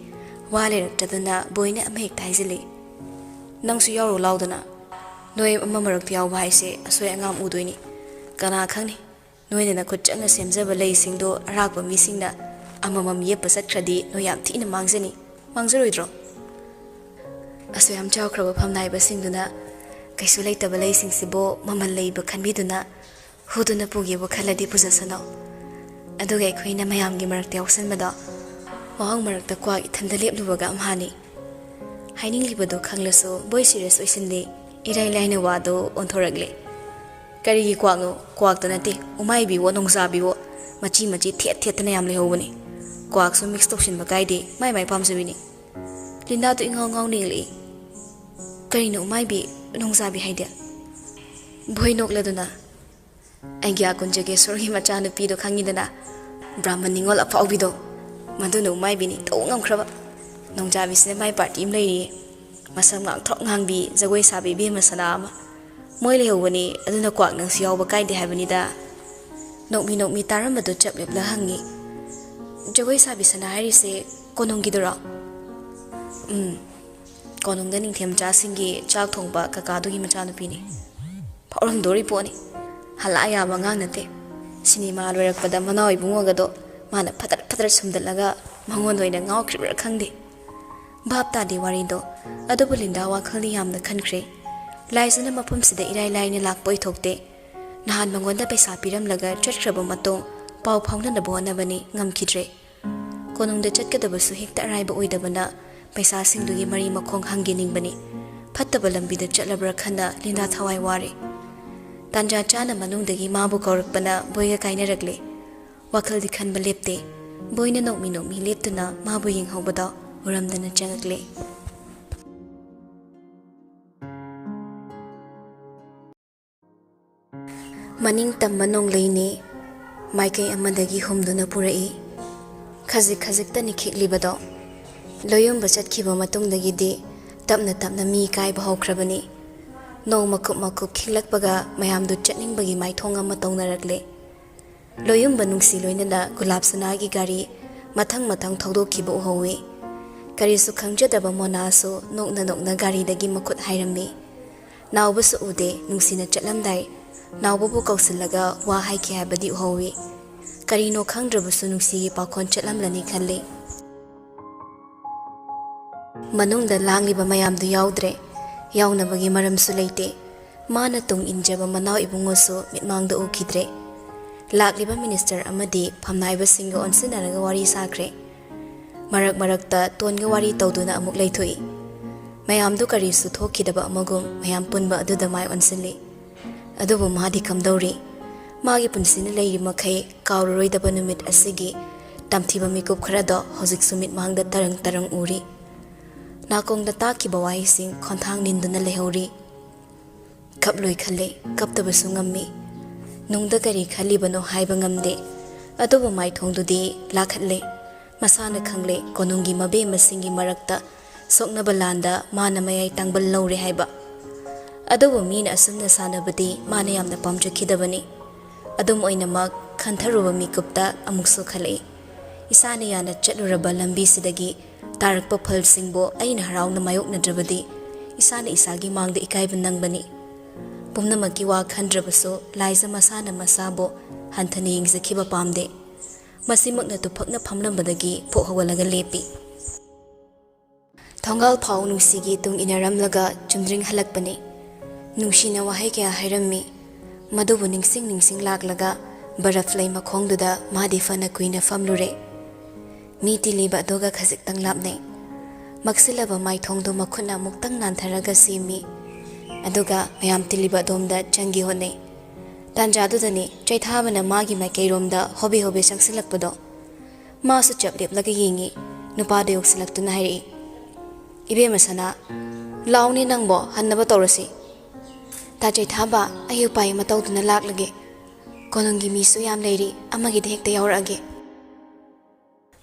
ꯋꯥ ꯂꯩꯔꯛꯇꯗꯅ ꯕꯣꯏꯅ ꯑꯃ ꯍꯦꯛꯇ ꯍꯥꯏꯖꯤꯜꯂꯤ꯫ "ꯅꯪꯁꯨ ꯌꯥꯎꯔꯨ ꯂꯥꯎꯗꯅ꯫ ꯅꯣꯏ ꯑꯃ ꯃꯔꯛꯇ ꯌꯥꯎꯕ ꯍꯥꯏꯁꯦ ꯑꯁꯣꯏ ꯑꯉꯥꯝ ꯎꯗꯣꯏꯅꯤ꯫ ꯀꯅꯥ ꯈꯪꯅꯤ, ꯅꯣꯏꯅ ꯅꯈꯨꯠ ꯆꯪꯅ ꯁꯦꯝꯖꯕ ꯂꯩꯁꯤꯡꯗꯣ ꯑꯔꯥꯛꯄ ꯃꯤꯁꯤꯡꯅ ꯑꯃꯃꯝ ꯌꯦꯞꯄ ꯆꯠꯈ꯭ꯔꯗꯤ ꯅꯣꯏ ꯌꯥꯝ ꯊꯤꯅ ꯃꯥꯡꯖꯅꯤ꯫ ꯃꯥꯡꯖꯔꯣꯏꯗ꯭ꯔꯣ?" ꯑꯁꯨꯛ ꯌꯥꯝ ꯆꯥꯎꯈ꯭ꯔꯕ ꯐꯝꯅꯥꯏꯕꯁꯤꯡꯗꯨꯅ ꯀꯩꯁꯨ ꯂꯩꯇꯕ ꯂꯩꯁꯤꯡꯁꯤꯕꯨ ꯃꯃꯜ ꯂꯩꯕ ꯈꯟꯕꯤꯗꯨꯅ ꯍꯨꯗꯨꯅ ꯄꯨꯒꯦꯕꯨ ꯈꯜꯂꯗꯤ ꯄꯨꯖꯁꯅꯨ꯫ ꯑꯗꯨꯒ ꯑꯩꯈꯣꯏꯅ ꯃꯌꯥꯝꯒꯤ ꯃꯔꯛꯇ ꯌꯥꯎꯁꯟꯕꯗꯣ, ꯋꯥꯍꯪ ꯃꯔꯛꯇ ꯀ꯭ꯋꯥꯛ ꯏꯊꯟꯗ ꯂꯦꯞꯂꯨꯕꯒ ꯑꯝꯍꯥꯅꯤ꯫ ꯍꯥꯏꯅꯤꯡꯂꯤꯕꯗꯣ ꯈꯪꯂꯁꯨ ꯕꯣꯏ ꯁꯤꯔꯤꯌꯁ ꯑꯣꯏꯁꯤꯟꯗꯦ꯫ ꯏꯔꯥꯏ ꯂꯥꯏꯅ ꯋꯥꯗꯣ ꯑꯣꯟꯊꯣꯔꯛꯂꯦ꯫ "ꯀꯔꯤꯒꯤ ꯀ꯭ꯋꯥꯛꯅꯣ? ꯀ꯭ꯋꯥꯛꯇ ꯅꯠꯇꯦ, ꯎꯃꯥꯏꯕꯤꯋꯣ ꯅꯣꯡꯖꯥꯕꯤꯋꯣ ꯃꯆꯤ ꯃꯆꯤ ꯊꯦꯠ ꯊꯦꯠꯇꯅ ꯌꯥꯝ ꯂꯩꯍꯧꯕꯅꯤ꯫ ꯀ꯭ꯋꯥꯛꯁꯨ ꯃꯤꯛꯁ ꯇꯧꯁꯤꯟꯕ ꯀꯥꯏꯗꯦ, ꯃꯥꯏ ꯃꯥꯏ ꯄꯥꯝꯖꯕꯤꯅꯤ꯫" ꯂꯤꯟꯗꯥꯗꯣ ꯏꯉꯥꯎ ꯉꯥꯎ ꯅꯤꯡꯂꯛꯏ꯫ "ꯀꯔꯤꯅꯣ ꯎꯃꯥꯏꯕꯤ, ꯅꯣꯡꯖꯥꯕꯤ ꯍꯥꯏꯗꯤ?" ꯕꯣꯏ ꯅꯣꯛꯂꯗꯨꯅ, "ꯑꯩꯒꯤ ꯑꯀꯨꯟ ꯖꯒꯦꯁꯣꯔꯒꯤ ꯃꯆꯥꯅꯨꯄꯤꯗꯣ ꯈꯪꯉꯤꯗꯅ, ꯕ꯭ꯔꯥꯍꯃꯟ ꯅꯤꯉꯣꯜ ꯑꯐꯥꯎꯕꯤꯗꯣ, ꯃꯗꯨꯅ ꯎꯃꯥꯏꯕꯤꯅꯤ ꯇꯧ ꯉꯝꯈ꯭ꯔꯕ꯫ ꯅꯣꯡꯖꯥꯕꯤꯁꯤꯅ ꯃꯥꯏ ꯄꯥꯔꯇꯤ ꯑꯃ ꯂꯩꯔꯤꯌꯦ, ꯃꯁꯝ ꯉꯥꯡꯊ꯭ꯔꯣꯛ ꯉꯥꯡꯕꯤ ꯖꯒꯣꯏ ꯁꯥꯕꯤ ꯏꯕꯦꯝꯃ ꯁꯅꯥ ꯑꯃ꯫ ꯃꯣꯏ ꯂꯩꯍꯧꯕꯅꯤ, ꯑꯗꯨꯅ ꯀ꯭ꯋꯥꯛ ꯅꯪꯁꯨ ꯌꯥꯎꯕ ꯀꯥꯏꯗꯦ ꯍꯥꯏꯕꯅꯤꯗ꯫" ꯅꯣꯛꯃꯤ ꯅꯣꯛꯃꯤ ꯇꯥꯔꯝꯕꯗꯨ ꯆꯞ ꯂꯦꯞꯂ ꯍꯪꯉꯤ, "ꯖꯒꯣꯏ ꯁꯥꯕꯤ ꯁꯅꯥ ꯍꯥꯏꯔꯤꯁꯦ ꯀꯣꯅꯨꯡꯒꯤꯗꯨꯔꯣ?" "ꯎꯝ, ꯀꯣꯅꯨꯡꯗ ꯅꯤꯡꯊꯦꯝꯆꯥꯁꯤꯡꯒꯤ ꯆꯥꯛ ꯊꯣꯡꯕ ꯀꯀꯥꯗꯨꯒꯤ ꯃꯆꯥꯅꯨꯄꯤꯅꯤ꯫" ꯐꯥꯎꯔꯝꯗꯣꯔꯤ ꯄꯣꯠꯅꯤ꯫ ꯍꯂꯥ ꯌꯥꯕ ꯑꯉꯥꯡ ꯅꯠꯇꯦ꯫ ꯁꯤꯅꯦꯃꯥ ꯂꯣꯏꯔꯛꯄꯗ ꯃꯅꯥꯎ ꯏꯕꯨꯡꯉꯣꯒꯗꯣ ꯃꯥꯅ ꯐꯗꯔ ꯐꯗꯔ ꯁꯨꯝꯗꯠꯂꯒ ꯃꯉꯣꯟꯗ ꯑꯣꯏꯅ ꯉꯥꯎꯈ꯭ꯔꯤꯕ꯭ꯔꯥ ꯈꯪꯗꯦ꯫ ꯚꯥꯞ ꯇꯥꯗꯦ ꯋꯥꯔꯤꯗꯣ꯫ ꯑꯗꯨꯕꯨ ꯂꯤꯟꯗꯥ ꯋꯥꯈꯜꯗꯤ ꯌꯥꯝꯅ ꯈꯟꯈ꯭ꯔꯦ꯫ ꯂꯥꯏꯖꯅ ꯃꯐꯝꯁꯤꯗ ꯏꯔꯥꯏ ꯂꯥꯏꯅ ꯂꯥꯛꯄ ꯑꯣꯏꯊꯣꯛꯇꯦ꯫ ꯅꯍꯥꯟ ꯃꯉꯣꯟꯗ ꯄꯩꯁꯥ ꯄꯤꯔꯝꯂꯒ ꯆꯠꯈ꯭ꯔꯕ ꯃꯇꯨꯡ ꯄꯥꯎ ꯐꯥꯎꯅꯅꯕ ꯍꯣꯠꯅꯕꯅꯤ, ꯉꯝꯈꯤꯗ꯭ꯔꯦ꯫ ꯀꯣꯅꯨꯡꯗ ꯆꯠꯀꯗꯕꯁꯨ ꯍꯦꯛꯇ ꯑꯔꯥꯏꯕ ꯑꯣꯏꯗꯕꯅ ꯄꯩꯁꯥꯁꯤꯡꯗꯨꯒꯤ ꯃꯔꯤ ꯃꯈꯣꯡ ꯍꯪꯒꯦ ꯅꯤꯡꯕꯅꯤ꯫ ꯐꯠꯇꯕ ꯂꯝꯕꯤꯗ ꯆꯠꯂꯕ꯭ꯔꯥ ꯈꯟꯅ ꯂꯤꯟꯗꯥ ꯊꯋꯥꯏ ꯋꯥꯔꯦ꯫ ꯇꯥꯟꯖꯥ ꯆꯥꯅ ꯃꯅꯨꯡꯗꯒꯤ ꯃꯥꯕꯨ ꯀꯧꯔꯛꯄꯅ ꯕꯣꯏꯒ ꯀꯥꯏꯅꯔꯛꯂꯦ꯫ ꯋꯥꯈꯜꯗꯤ ꯈꯟꯕ ꯂꯦꯞꯇꯦ꯫ ꯕꯣꯏꯅ ꯅꯣꯛꯃꯤ ꯅꯣꯛꯃꯤ ꯂꯦꯞꯇꯨꯅ ꯃꯥꯕꯨ ꯌꯦꯡꯍꯧꯕꯗꯣ ꯎꯔꯝꯗꯅ ꯆꯪꯉꯛꯂꯦ꯫ ꯃꯅꯤꯡ ꯇꯝꯕ ꯅꯣꯡꯂꯩꯅꯤ ꯃꯥꯏꯀꯩ ꯑꯃꯗꯒꯤ ꯍꯨꯝꯗꯨꯅ ꯄꯨꯔꯛꯏ꯫ ꯈꯖꯤꯛ ꯈꯖꯤꯛꯇꯅꯤ ꯈꯤꯛꯂꯤꯕꯗꯣ꯫ ꯂꯣꯌꯨꯝꯕ ꯆꯠꯈꯤꯕ ꯃꯇꯨꯡꯗꯒꯤꯗꯤ ꯇꯞꯅ ꯇꯞꯅ ꯃꯤ ꯀꯥꯏꯕ ꯍꯧꯈ꯭ꯔꯕꯅꯤ꯫ ꯅꯣꯡ ꯃꯀꯨꯞ ꯃꯀꯨꯞ ꯈꯤꯛꯂꯛꯄꯒ ꯃꯌꯥꯝꯗꯨ ꯆꯠꯅꯤꯡꯕꯒꯤ ꯃꯥꯏꯊꯣꯡ ꯑꯃ ꯇꯧꯅꯔꯛꯂꯦ꯫ ꯂꯣꯌꯨꯝꯕ ꯅꯨꯡꯁꯤ ꯂꯣꯏꯅꯅ ꯒꯨꯂꯥꯞ ꯁꯅꯥꯒꯤ ꯒꯥꯔꯤ ꯃꯊꯪ ꯃꯊꯪ ꯊꯧꯗꯣꯛꯈꯤꯕ ꯎꯍꯧꯏ꯫ ꯀꯔꯤꯁꯨ ꯈꯪꯖꯗꯕ ꯃꯣꯅꯥꯁꯨ ꯅꯣꯛꯅ ꯅꯣꯛꯅ ꯒꯥꯔꯤꯗꯒꯤ ꯃꯈꯨꯠ ꯍꯥꯏꯔꯝꯃꯤ꯫ ꯅꯥꯎꯕꯁꯨ ꯎꯗꯦ, ꯅꯨꯡꯁꯤꯅ ꯆꯠꯂꯝꯗꯥꯏ ꯅꯥꯎꯕꯕꯨ ꯀꯧꯁꯤꯜꯂꯒ ꯋꯥ ꯍꯥꯏꯈꯤ ꯍꯥꯏꯕꯗꯤ ꯎꯍꯧꯏ꯫ ꯀꯔꯤꯅꯣ ꯈꯪꯗ꯭ꯔꯕꯁꯨ ꯅꯨꯡꯁꯤꯒꯤ ꯄꯥꯈꯣꯟ ꯆꯠꯂꯝꯂꯅꯤ ꯈꯜꯂꯤ꯫ ꯃꯅꯨꯡꯗ ꯂꯥꯡꯂꯤꯕ ꯃꯌꯥꯝꯗꯨ ꯌꯥꯎꯗ꯭ꯔꯦ꯫ ꯌꯥꯎꯅꯕꯒꯤ ꯃꯔꯝꯁꯨ ꯂꯩꯇꯦ꯫ ꯃꯥꯅ ꯇꯨꯡ ꯏꯟꯖꯕ ꯃꯅꯥꯎ ꯏꯕꯨꯡꯉꯣꯁꯨ ꯃꯤꯠꯃꯥꯡꯗ ꯎꯈꯤꯗ꯭ꯔꯦ꯫ ꯂꯥꯛꯂꯤꯕ ꯃꯤꯅꯤꯁꯇꯔ ꯑꯃꯗꯤ ꯐꯝꯅꯥꯏꯕꯁꯤꯡꯒ ꯑꯣꯟꯁꯤꯟꯅꯔꯒ ꯋꯥꯔꯤ ꯁꯥꯈ꯭ꯔꯦ꯫ ꯃꯔꯛ ꯃꯔꯛꯇ ꯇꯣꯟꯒ ꯋꯥꯔꯤ ꯇꯧꯗꯨꯅ ꯑꯃꯨꯛ ꯂꯩꯊꯣꯛꯏ꯫ ꯃꯌꯥꯝꯗꯨ ꯀꯔꯤꯁꯨ ꯊꯣꯛꯈꯤꯗꯕ ꯑꯃꯒꯨꯝ ꯃꯌꯥꯝ ꯄꯨꯟꯕ ꯑꯗꯨꯗ ꯃꯥꯏ ꯑꯣꯟꯁꯤꯜꯂꯤ꯫ ꯑꯗꯨꯕꯨ ꯃꯥꯗꯤ ꯀꯝꯗꯧꯔꯤ? ꯃꯥꯒꯤ ꯄꯨꯟꯁꯤꯅ ꯂꯩꯔꯤ ꯃꯈꯩ ꯀꯥꯎꯔꯔꯣꯏꯗꯕ ꯅꯨꯃꯤꯠ ꯑꯁꯤꯒꯤ ꯇꯝꯊꯤꯕ ꯃꯤꯀꯨꯞ ꯈꯔꯗꯣ ꯍꯧꯖꯤꯛꯁꯨ ꯃꯤꯠꯃꯥꯡꯗ ꯇꯔꯪ ꯇꯔꯪ ꯎꯔꯤ꯫ ꯅꯥꯀꯣꯡꯗ ꯇꯥꯈꯤꯕ ꯋꯥꯍꯩꯁꯤꯡ ꯈꯣꯟꯊꯥꯡ ꯅꯤꯟꯗꯨꯅ ꯂꯩꯍꯧꯔꯤ꯫ ꯀꯞꯂꯣꯏ ꯈꯜꯂꯦ, ꯀꯞꯇꯕꯁꯨ ꯉꯝꯃꯤ꯫ ꯅꯨꯡꯗ ꯀꯔꯤ ꯈꯜꯂꯤꯕꯅꯣ ꯍꯥꯏꯕ ꯉꯝꯗꯦ꯫ ꯑꯗꯨꯕꯨ ꯃꯥꯏꯊꯣꯡꯗꯨꯗꯤ ꯂꯥꯈꯠꯂꯦ꯫ ꯃꯁꯥꯅ ꯈꯪꯂꯦ, ꯀꯣꯅꯨꯡꯒꯤ ꯃꯕꯦꯝꯃꯁꯤꯡꯒꯤ ꯃꯔꯛꯇ ꯁꯣꯛꯅꯕ ꯂꯥꯟꯗ ꯃꯥꯅ ꯃꯌꯥꯏ ꯇꯥꯡꯕꯜ ꯂꯧꯔꯦ ꯍꯥꯏꯕ꯫ ꯑꯗꯨꯕꯨ ꯃꯤꯅ ꯑꯁꯨꯝꯅ ꯁꯥꯟꯅꯕꯗꯤ ꯃꯥꯅ ꯌꯥꯝꯅ ꯄꯥꯝꯖꯈꯤꯗꯕꯅꯤ꯫ ꯑꯗꯨꯝ ꯑꯣꯏꯅꯃꯛ, ꯈꯟꯊꯔꯨꯕ ꯃꯤꯀꯨꯞꯇ ꯑꯃꯨꯛꯁꯨ ꯈꯜꯂꯛꯏ꯫ ꯏꯁꯥꯅ ꯌꯥꯅ ꯆꯠꯂꯨꯔꯕ ꯂꯝꯕꯤꯁꯤꯗꯒꯤ ꯇꯥꯔꯛꯄ ꯐꯜꯁꯤꯡꯕꯨ ꯑꯩꯅ ꯍꯔꯥꯎꯅ ꯃꯥꯌꯣꯛꯅꯗ꯭ꯔꯕꯗꯤ ꯏꯁꯥꯅ ꯏꯁꯥꯒꯤ ꯃꯥꯡꯗ ꯏꯀꯥꯏꯕ ꯅꯪꯕꯅꯤ꯫ ꯄꯨꯝꯅꯃꯛꯀꯤ ꯋꯥ ꯈꯟꯗ꯭ꯔꯕꯁꯨ ꯂꯥꯏꯖ ꯃꯁꯥꯅ ꯃꯁꯥꯕꯨ ꯍꯟꯊꯅ ꯌꯦꯡꯖꯈꯤꯕ ꯄꯥꯝꯗꯦ꯫ ꯃꯁꯤꯃꯛꯅ ꯇꯨꯐꯛꯅ ꯐꯝꯂꯝꯕꯗꯒꯤ ꯐꯨꯛ ꯍꯧꯒꯠꯂꯒ ꯂꯦꯞꯄꯤ꯫ ꯊꯣꯡꯒꯥꯜ ꯐꯥꯎ ꯅꯨꯡꯁꯤꯒꯤ ꯇꯨꯡ ꯏꯟꯅꯔꯝꯂꯒ ꯆꯨꯝꯗ꯭ꯔꯤꯡ ꯍꯜꯂꯛꯄꯅꯤ꯫ ꯅꯨꯡꯁꯤꯅ ꯋꯥꯍꯩ ꯀꯌꯥ ꯍꯥꯏꯔꯝꯃꯤ꯫ ꯃꯗꯨꯕꯨ ꯅꯤꯡꯁꯤꯡ ꯅꯤꯡꯁꯤꯡ ꯂꯥꯛꯂꯒ ꯕꯔꯐ ꯂꯩ ꯃꯈꯣꯡꯗꯨꯗ ꯃꯥꯗꯤ ꯐꯅ ꯀꯨꯏꯅ ꯐꯝꯂꯨꯔꯦ꯫ ꯃꯤ ꯇꯤꯜꯂꯤꯕ ꯑꯗꯨꯒ ꯈꯖꯤꯛꯇꯪ ꯂꯥꯞꯅꯩ꯫ ꯃꯛꯁꯤꯜꯂꯕ ꯃꯥꯏꯊꯣꯡꯗꯨ ꯃꯈꯨꯠꯅ ꯑꯃꯨꯛꯇꯪ ꯅꯥꯟꯊꯔꯒ ꯁꯦꯝꯃꯤ꯫ ꯑꯗꯨꯒ ꯃꯌꯥꯝ ꯇꯤꯜꯂꯤꯕ ꯑꯗꯣꯝꯗ ꯆꯪꯒꯦ ꯍꯣꯠꯅꯩ꯫ ꯇꯥꯟꯖꯥꯗꯨꯗꯅꯤ ꯆꯩꯊꯥꯕꯅ ꯃꯥꯒꯤ ꯃꯥꯏꯀꯩꯔꯣꯝꯗ ꯍꯣꯕꯦ ꯍꯣꯕꯦ ꯆꯪꯁꯤꯜꯂꯛꯄꯗꯣ꯫ ꯃꯥꯁꯨ ꯆꯞ ꯂꯦꯞꯂꯒ ꯌꯦꯡꯉꯤ꯫ ꯅꯨꯄꯥꯗꯣ ꯌꯧꯁꯤꯜꯂꯛꯇꯨꯅ ꯍꯥꯏꯔꯛꯏ, "ꯏꯕꯦꯝꯃ ꯁꯅꯥ, ꯂꯥꯎꯅꯦ ꯅꯪꯕꯣ, ꯍꯟꯅꯕ ꯇꯧꯔꯁꯤ꯫ ꯇꯥ ꯆꯩꯊꯥꯕ, ꯑꯩ ꯎꯄꯥꯏ ꯑꯃ ꯇꯧꯗꯨꯅ ꯂꯥꯛꯂꯒꯦ꯫ ꯀꯣꯅꯨꯡꯒꯤ ꯃꯤꯁꯨ ꯌꯥꯝ ꯂꯩꯔꯤ, ꯑꯃꯒꯤꯗ ꯍꯦꯛꯇ ꯌꯥꯎꯔꯛꯑꯒꯦ꯫"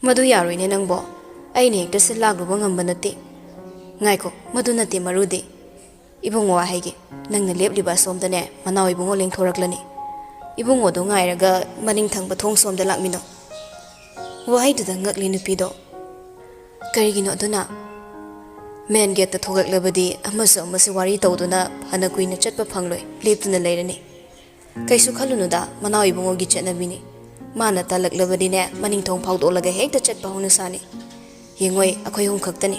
"ꯃꯗꯨ ꯌꯥꯔꯣꯏꯅꯦ ꯅꯪꯕꯣ, ꯑꯩꯅ ꯍꯦꯛꯇ ꯁꯤꯜ ꯂꯥꯛꯂꯨꯕ ꯉꯝꯕ ꯅꯠꯇꯦ꯫" "ꯉꯥꯏꯈꯣ, ꯃꯗꯨ ꯅꯠꯇꯦ ꯃꯔꯨꯗꯤ꯫ ꯏꯕꯨꯡꯉꯣ ꯍꯥꯏꯒꯦ, ꯅꯪꯅ ꯂꯦꯞꯂꯤꯕ ꯑꯁꯣꯝꯗꯅꯦ ꯃꯅꯥꯎ ꯏꯕꯨꯡꯉꯣ ꯂꯦꯡꯊꯣꯔꯛꯂꯅꯤ꯫ ꯏꯕꯨꯡꯉꯣꯗꯣ ꯉꯥꯏꯔꯒ ꯃꯅꯤꯡ ꯊꯪꯕ ꯊꯣꯡ ꯁꯣꯝꯗ ꯂꯥꯛꯃꯤꯟꯅꯧ꯫" ꯋꯥꯍꯩꯗꯨꯗ ꯉꯛꯂꯤ ꯅꯨꯄꯤꯗꯣ꯫ "ꯀꯔꯤꯒꯤꯅꯣ ꯑꯗꯨꯅ?" "ꯃꯦꯟ ꯒꯦꯠꯇ ꯊꯣꯛꯂꯛꯂꯕꯗꯤ ꯑꯃꯁꯨ ꯑꯃꯁꯨ ꯋꯥꯔꯤ ꯇꯧꯗꯨꯅ ꯐꯅ ꯀꯨꯏꯅ ꯆꯠꯄ ꯐꯪꯂꯣꯏ, ꯂꯦꯞꯇꯨꯅ ꯂꯩꯔꯅꯤ꯫ ꯀꯩꯁꯨ ꯈꯜꯂꯨꯅꯨꯗ, ꯃꯅꯥꯎ ꯏꯕꯨꯡꯉꯣꯒꯤ ꯆꯠꯅꯕꯤꯅꯤ꯫ ꯃꯥꯅ ꯇꯜꯂꯛꯂꯕꯗꯤꯅꯦ, ꯃꯅꯤꯡ ꯊꯣꯡ ꯐꯥꯎꯗꯣꯛꯂꯒ ꯍꯦꯛꯇ ꯆꯠꯄ ꯍꯧꯅ ꯁꯥꯅꯤ꯫ ꯌꯦꯡꯉꯣꯏ, ꯑꯩꯈꯣꯏ ꯑꯍꯨꯝ ꯈꯛꯇꯅꯤ꯫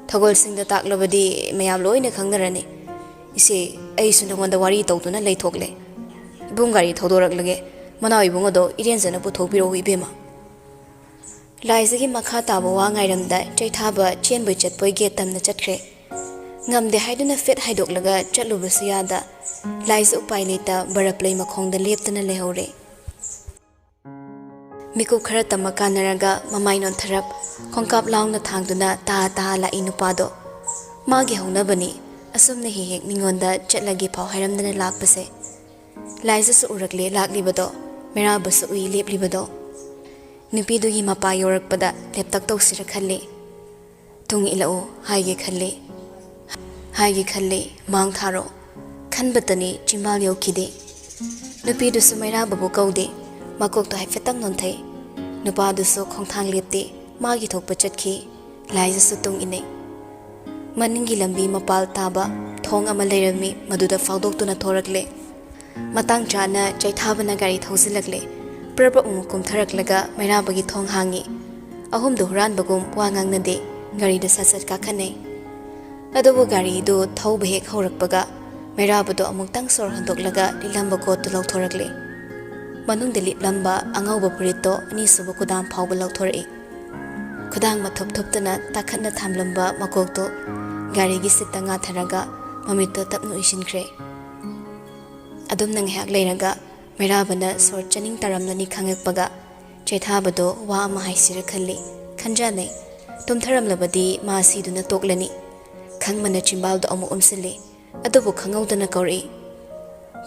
ꯊꯧꯒꯜꯁꯤꯡꯗ ꯇꯥꯛꯂꯕꯗꯤ ꯃꯌꯥꯝ ꯂꯣꯏꯅ ꯈꯪꯅꯔꯅꯤ꯫ ꯏꯆꯦ, ꯑꯩꯁꯨ ꯅꯉꯣꯟꯗ ꯋꯥꯔꯤ ꯇꯧꯗꯨꯅ ꯂꯩꯊꯣꯛꯂꯦ꯫ ꯏꯕꯨꯡ ꯒꯥꯔꯤ ꯊꯧꯗꯣꯔꯛꯂꯒꯦ꯫ ꯃꯅꯥꯎ ꯏꯕꯨꯡ ꯑꯗꯣ ꯏꯔꯦꯟꯖꯅ ꯄꯨꯊꯣꯛꯄꯤꯔꯛꯎ ꯏꯕꯦꯝꯃ꯫" ꯂꯥꯏꯖꯒꯤ ꯃꯈꯥ ꯇꯥꯕ ꯋꯥ ꯉꯥꯏꯔꯝꯗ ꯆꯩꯊꯥꯕ ꯆꯦꯟꯕꯣꯏ ꯆꯠꯄꯣꯏ ꯒꯦꯠ ꯇꯝꯅ ꯆꯠꯈ꯭ꯔꯦ꯫ ꯉꯝꯗꯦ ꯍꯥꯏꯗꯨꯅ ꯐꯦꯠ ꯍꯥꯏꯗꯣꯛꯂꯒ ꯆꯠꯂꯨꯕꯁꯨ ꯌꯥꯗ, ꯂꯥꯏꯖ ꯎꯄꯥꯏ ꯂꯩꯇ ꯕꯔꯞ ꯂꯩ ꯃꯈꯣꯡꯗ ꯂꯦꯞꯇꯨꯅ ꯂꯩꯍꯧꯔꯦ꯫ ꯃꯤꯀꯨꯞ ꯈꯔ ꯇꯝꯃ ꯀꯥꯟꯅꯔꯒ ꯃꯃꯥꯏ ꯅꯣꯟꯊꯔꯞ, ꯈꯣꯡꯀꯥꯞ ꯂꯥꯎꯅ ꯊꯥꯡꯗꯨꯅ ꯇꯥ ꯇꯥ ꯂꯥꯛꯏ ꯅꯨꯄꯥꯗꯣ꯫ ꯃꯥꯒꯤ ꯍꯧꯅꯕꯅꯤ, ꯑꯁꯨꯝꯅ ꯍꯦꯛ ꯍꯦꯛ ꯃꯤꯉꯣꯟꯗ ꯆꯠꯂꯒꯦ ꯐꯥꯎ ꯍꯥꯏꯔꯝꯗꯅ ꯂꯥꯛꯄꯁꯦ꯫ ꯂꯥꯏꯖꯁꯨ ꯎꯔꯛꯂꯦ ꯂꯥꯛꯂꯤꯕꯗꯣ, ꯃꯩꯔꯥꯕꯁꯨ ꯎꯏ ꯂꯦꯞꯂꯤꯕꯗꯣ꯫ ꯅꯨꯄꯤꯗꯨꯒꯤ ꯃꯄꯥ ꯌꯧꯔꯛꯄꯗ ꯂꯦꯞꯇꯛ ꯇꯧꯁꯤꯔ ꯈꯜꯂꯤ꯫ "ꯇꯨꯡ ꯏꯜꯂꯛꯎ" ꯍꯥꯏꯒꯦ ꯈꯜꯂꯤ꯫ ꯍꯥꯏꯒꯦ ꯈꯜꯂꯤ, ꯃꯥꯡ ꯊꯥꯔꯣ ꯈꯟꯕꯇꯅꯤ ꯆꯤꯝꯕꯥꯜ ꯌꯧꯈꯤꯗꯦ꯫ ꯅꯨꯄꯤꯗꯨꯁꯨ ꯃꯩꯔꯥꯕꯕꯨ ꯀꯧꯗꯦ, ꯃꯀꯣꯛꯇꯣ ꯍꯥꯏꯐꯦꯠꯇꯪ ꯅꯣꯟꯊꯩ꯫ ꯅꯨꯄꯥꯗꯨꯁꯨ ꯈꯣꯡꯊꯥꯡ ꯂꯦꯞꯇꯦ, ꯃꯥꯒꯤ ꯊꯣꯛꯄ ꯆꯠꯈꯤ꯫ ꯂꯥꯏꯖꯁꯨ ꯇꯨꯡ ꯏꯟꯅꯩ꯫ ꯃꯅꯤꯡꯒꯤ ꯂꯝꯕꯤ ꯃꯄꯥꯜ ꯇꯥꯕ ꯊꯣꯡ ꯑꯃ ꯂꯩꯔꯝꯃꯤ, ꯃꯗꯨꯗ ꯐꯥꯎꯗꯣꯛꯇꯨꯅ ꯊꯣꯔꯛꯂꯦ꯫ ꯃꯇꯥꯡ ꯆꯥꯅ ꯆꯩꯊꯥꯕꯅ ꯒꯥꯔꯤ ꯊꯧꯖꯤꯜꯂꯛꯂꯦ꯫ ꯄ꯭ꯔꯞ ꯄ꯭ꯔꯞ ꯑꯃꯨꯛ ꯀꯨꯝꯊꯔꯛꯂꯒ ꯃꯩꯔꯥꯕꯒꯤ ꯊꯣꯡ ꯍꯥꯡꯉꯤ꯫ ꯑꯍꯨꯝꯗꯨ ꯍꯨꯔꯥꯟꯕꯒꯨꯝ ꯋꯥ ꯉꯥꯡꯅꯗꯦ, ꯒꯥꯔꯤꯗ ꯁꯠ ꯁꯠ ꯀꯥꯈꯠꯅꯩ꯫ ꯑꯗꯨꯕꯨ ꯒꯥꯔꯤꯗꯨ ꯊꯧꯕ ꯍꯦꯛ ꯍꯧꯔꯛꯄꯒ ꯃꯩꯔꯥꯕꯗꯣ ꯑꯃꯨꯛꯇꯪ ꯁꯣꯔ ꯍꯣꯟꯗꯣꯛꯂꯒ ꯂꯤꯠꯂꯝꯕ ꯀꯣꯠꯇꯨ ꯂꯧꯊꯣꯔꯛꯂꯦ꯫ ꯃꯅꯨꯡꯗ ꯂꯤꯠꯂꯝꯕ ꯑꯉꯧꯕ ꯐꯨꯔꯤꯠꯇꯣ ꯑꯅꯤꯁꯨꯕ ꯈꯨꯗꯥꯝ ꯐꯥꯎꯕ ꯂꯧꯊꯣꯔꯛꯏ꯫ ꯈꯨꯗꯥꯡ ꯃꯊꯨꯞ ꯊꯨꯞꯇꯅ ꯇꯥꯈꯠꯅ ꯊꯝꯂꯝꯕ ꯃꯀꯣꯛꯇꯣ ꯒꯥꯔꯤꯒꯤ ꯁꯤꯠꯇ ꯉꯥꯊꯔꯒ ꯃꯃꯤꯠꯇꯣ ꯇꯞꯅ ꯎꯏꯁꯤꯟꯈ꯭ꯔꯦ꯫ ꯑꯗꯨꯝꯅ ꯉꯥꯏꯍꯥꯛ ꯂꯩꯔꯒ ꯃꯩꯔꯥꯕꯅ ꯁꯣꯔ ꯆꯥꯅꯤꯡ ꯇꯥꯔꯝꯂꯅꯤ ꯈꯪꯉꯛꯄꯒ, ꯆꯩꯊꯥꯕꯗꯣ ꯋꯥ ꯑꯃ ꯍꯥꯏꯁꯤꯔ ꯈꯜꯂꯤ꯫ ꯈꯟꯖꯥꯅꯩ꯫ ꯇꯨꯝꯊꯔꯝꯂꯕꯗꯤ ꯃꯥ ꯁꯤꯗꯨꯅ ꯇꯣꯛꯂꯅꯤ꯫ ꯈꯪꯕꯅ ꯆꯤꯝꯕꯥꯜꯗꯣ ꯑꯃꯨꯛ ꯎꯝꯁꯤꯜꯂꯤ꯫ ꯑꯗꯨꯕꯨ ꯈꯪꯍꯧꯗꯅ ꯀꯧꯔꯛꯏ,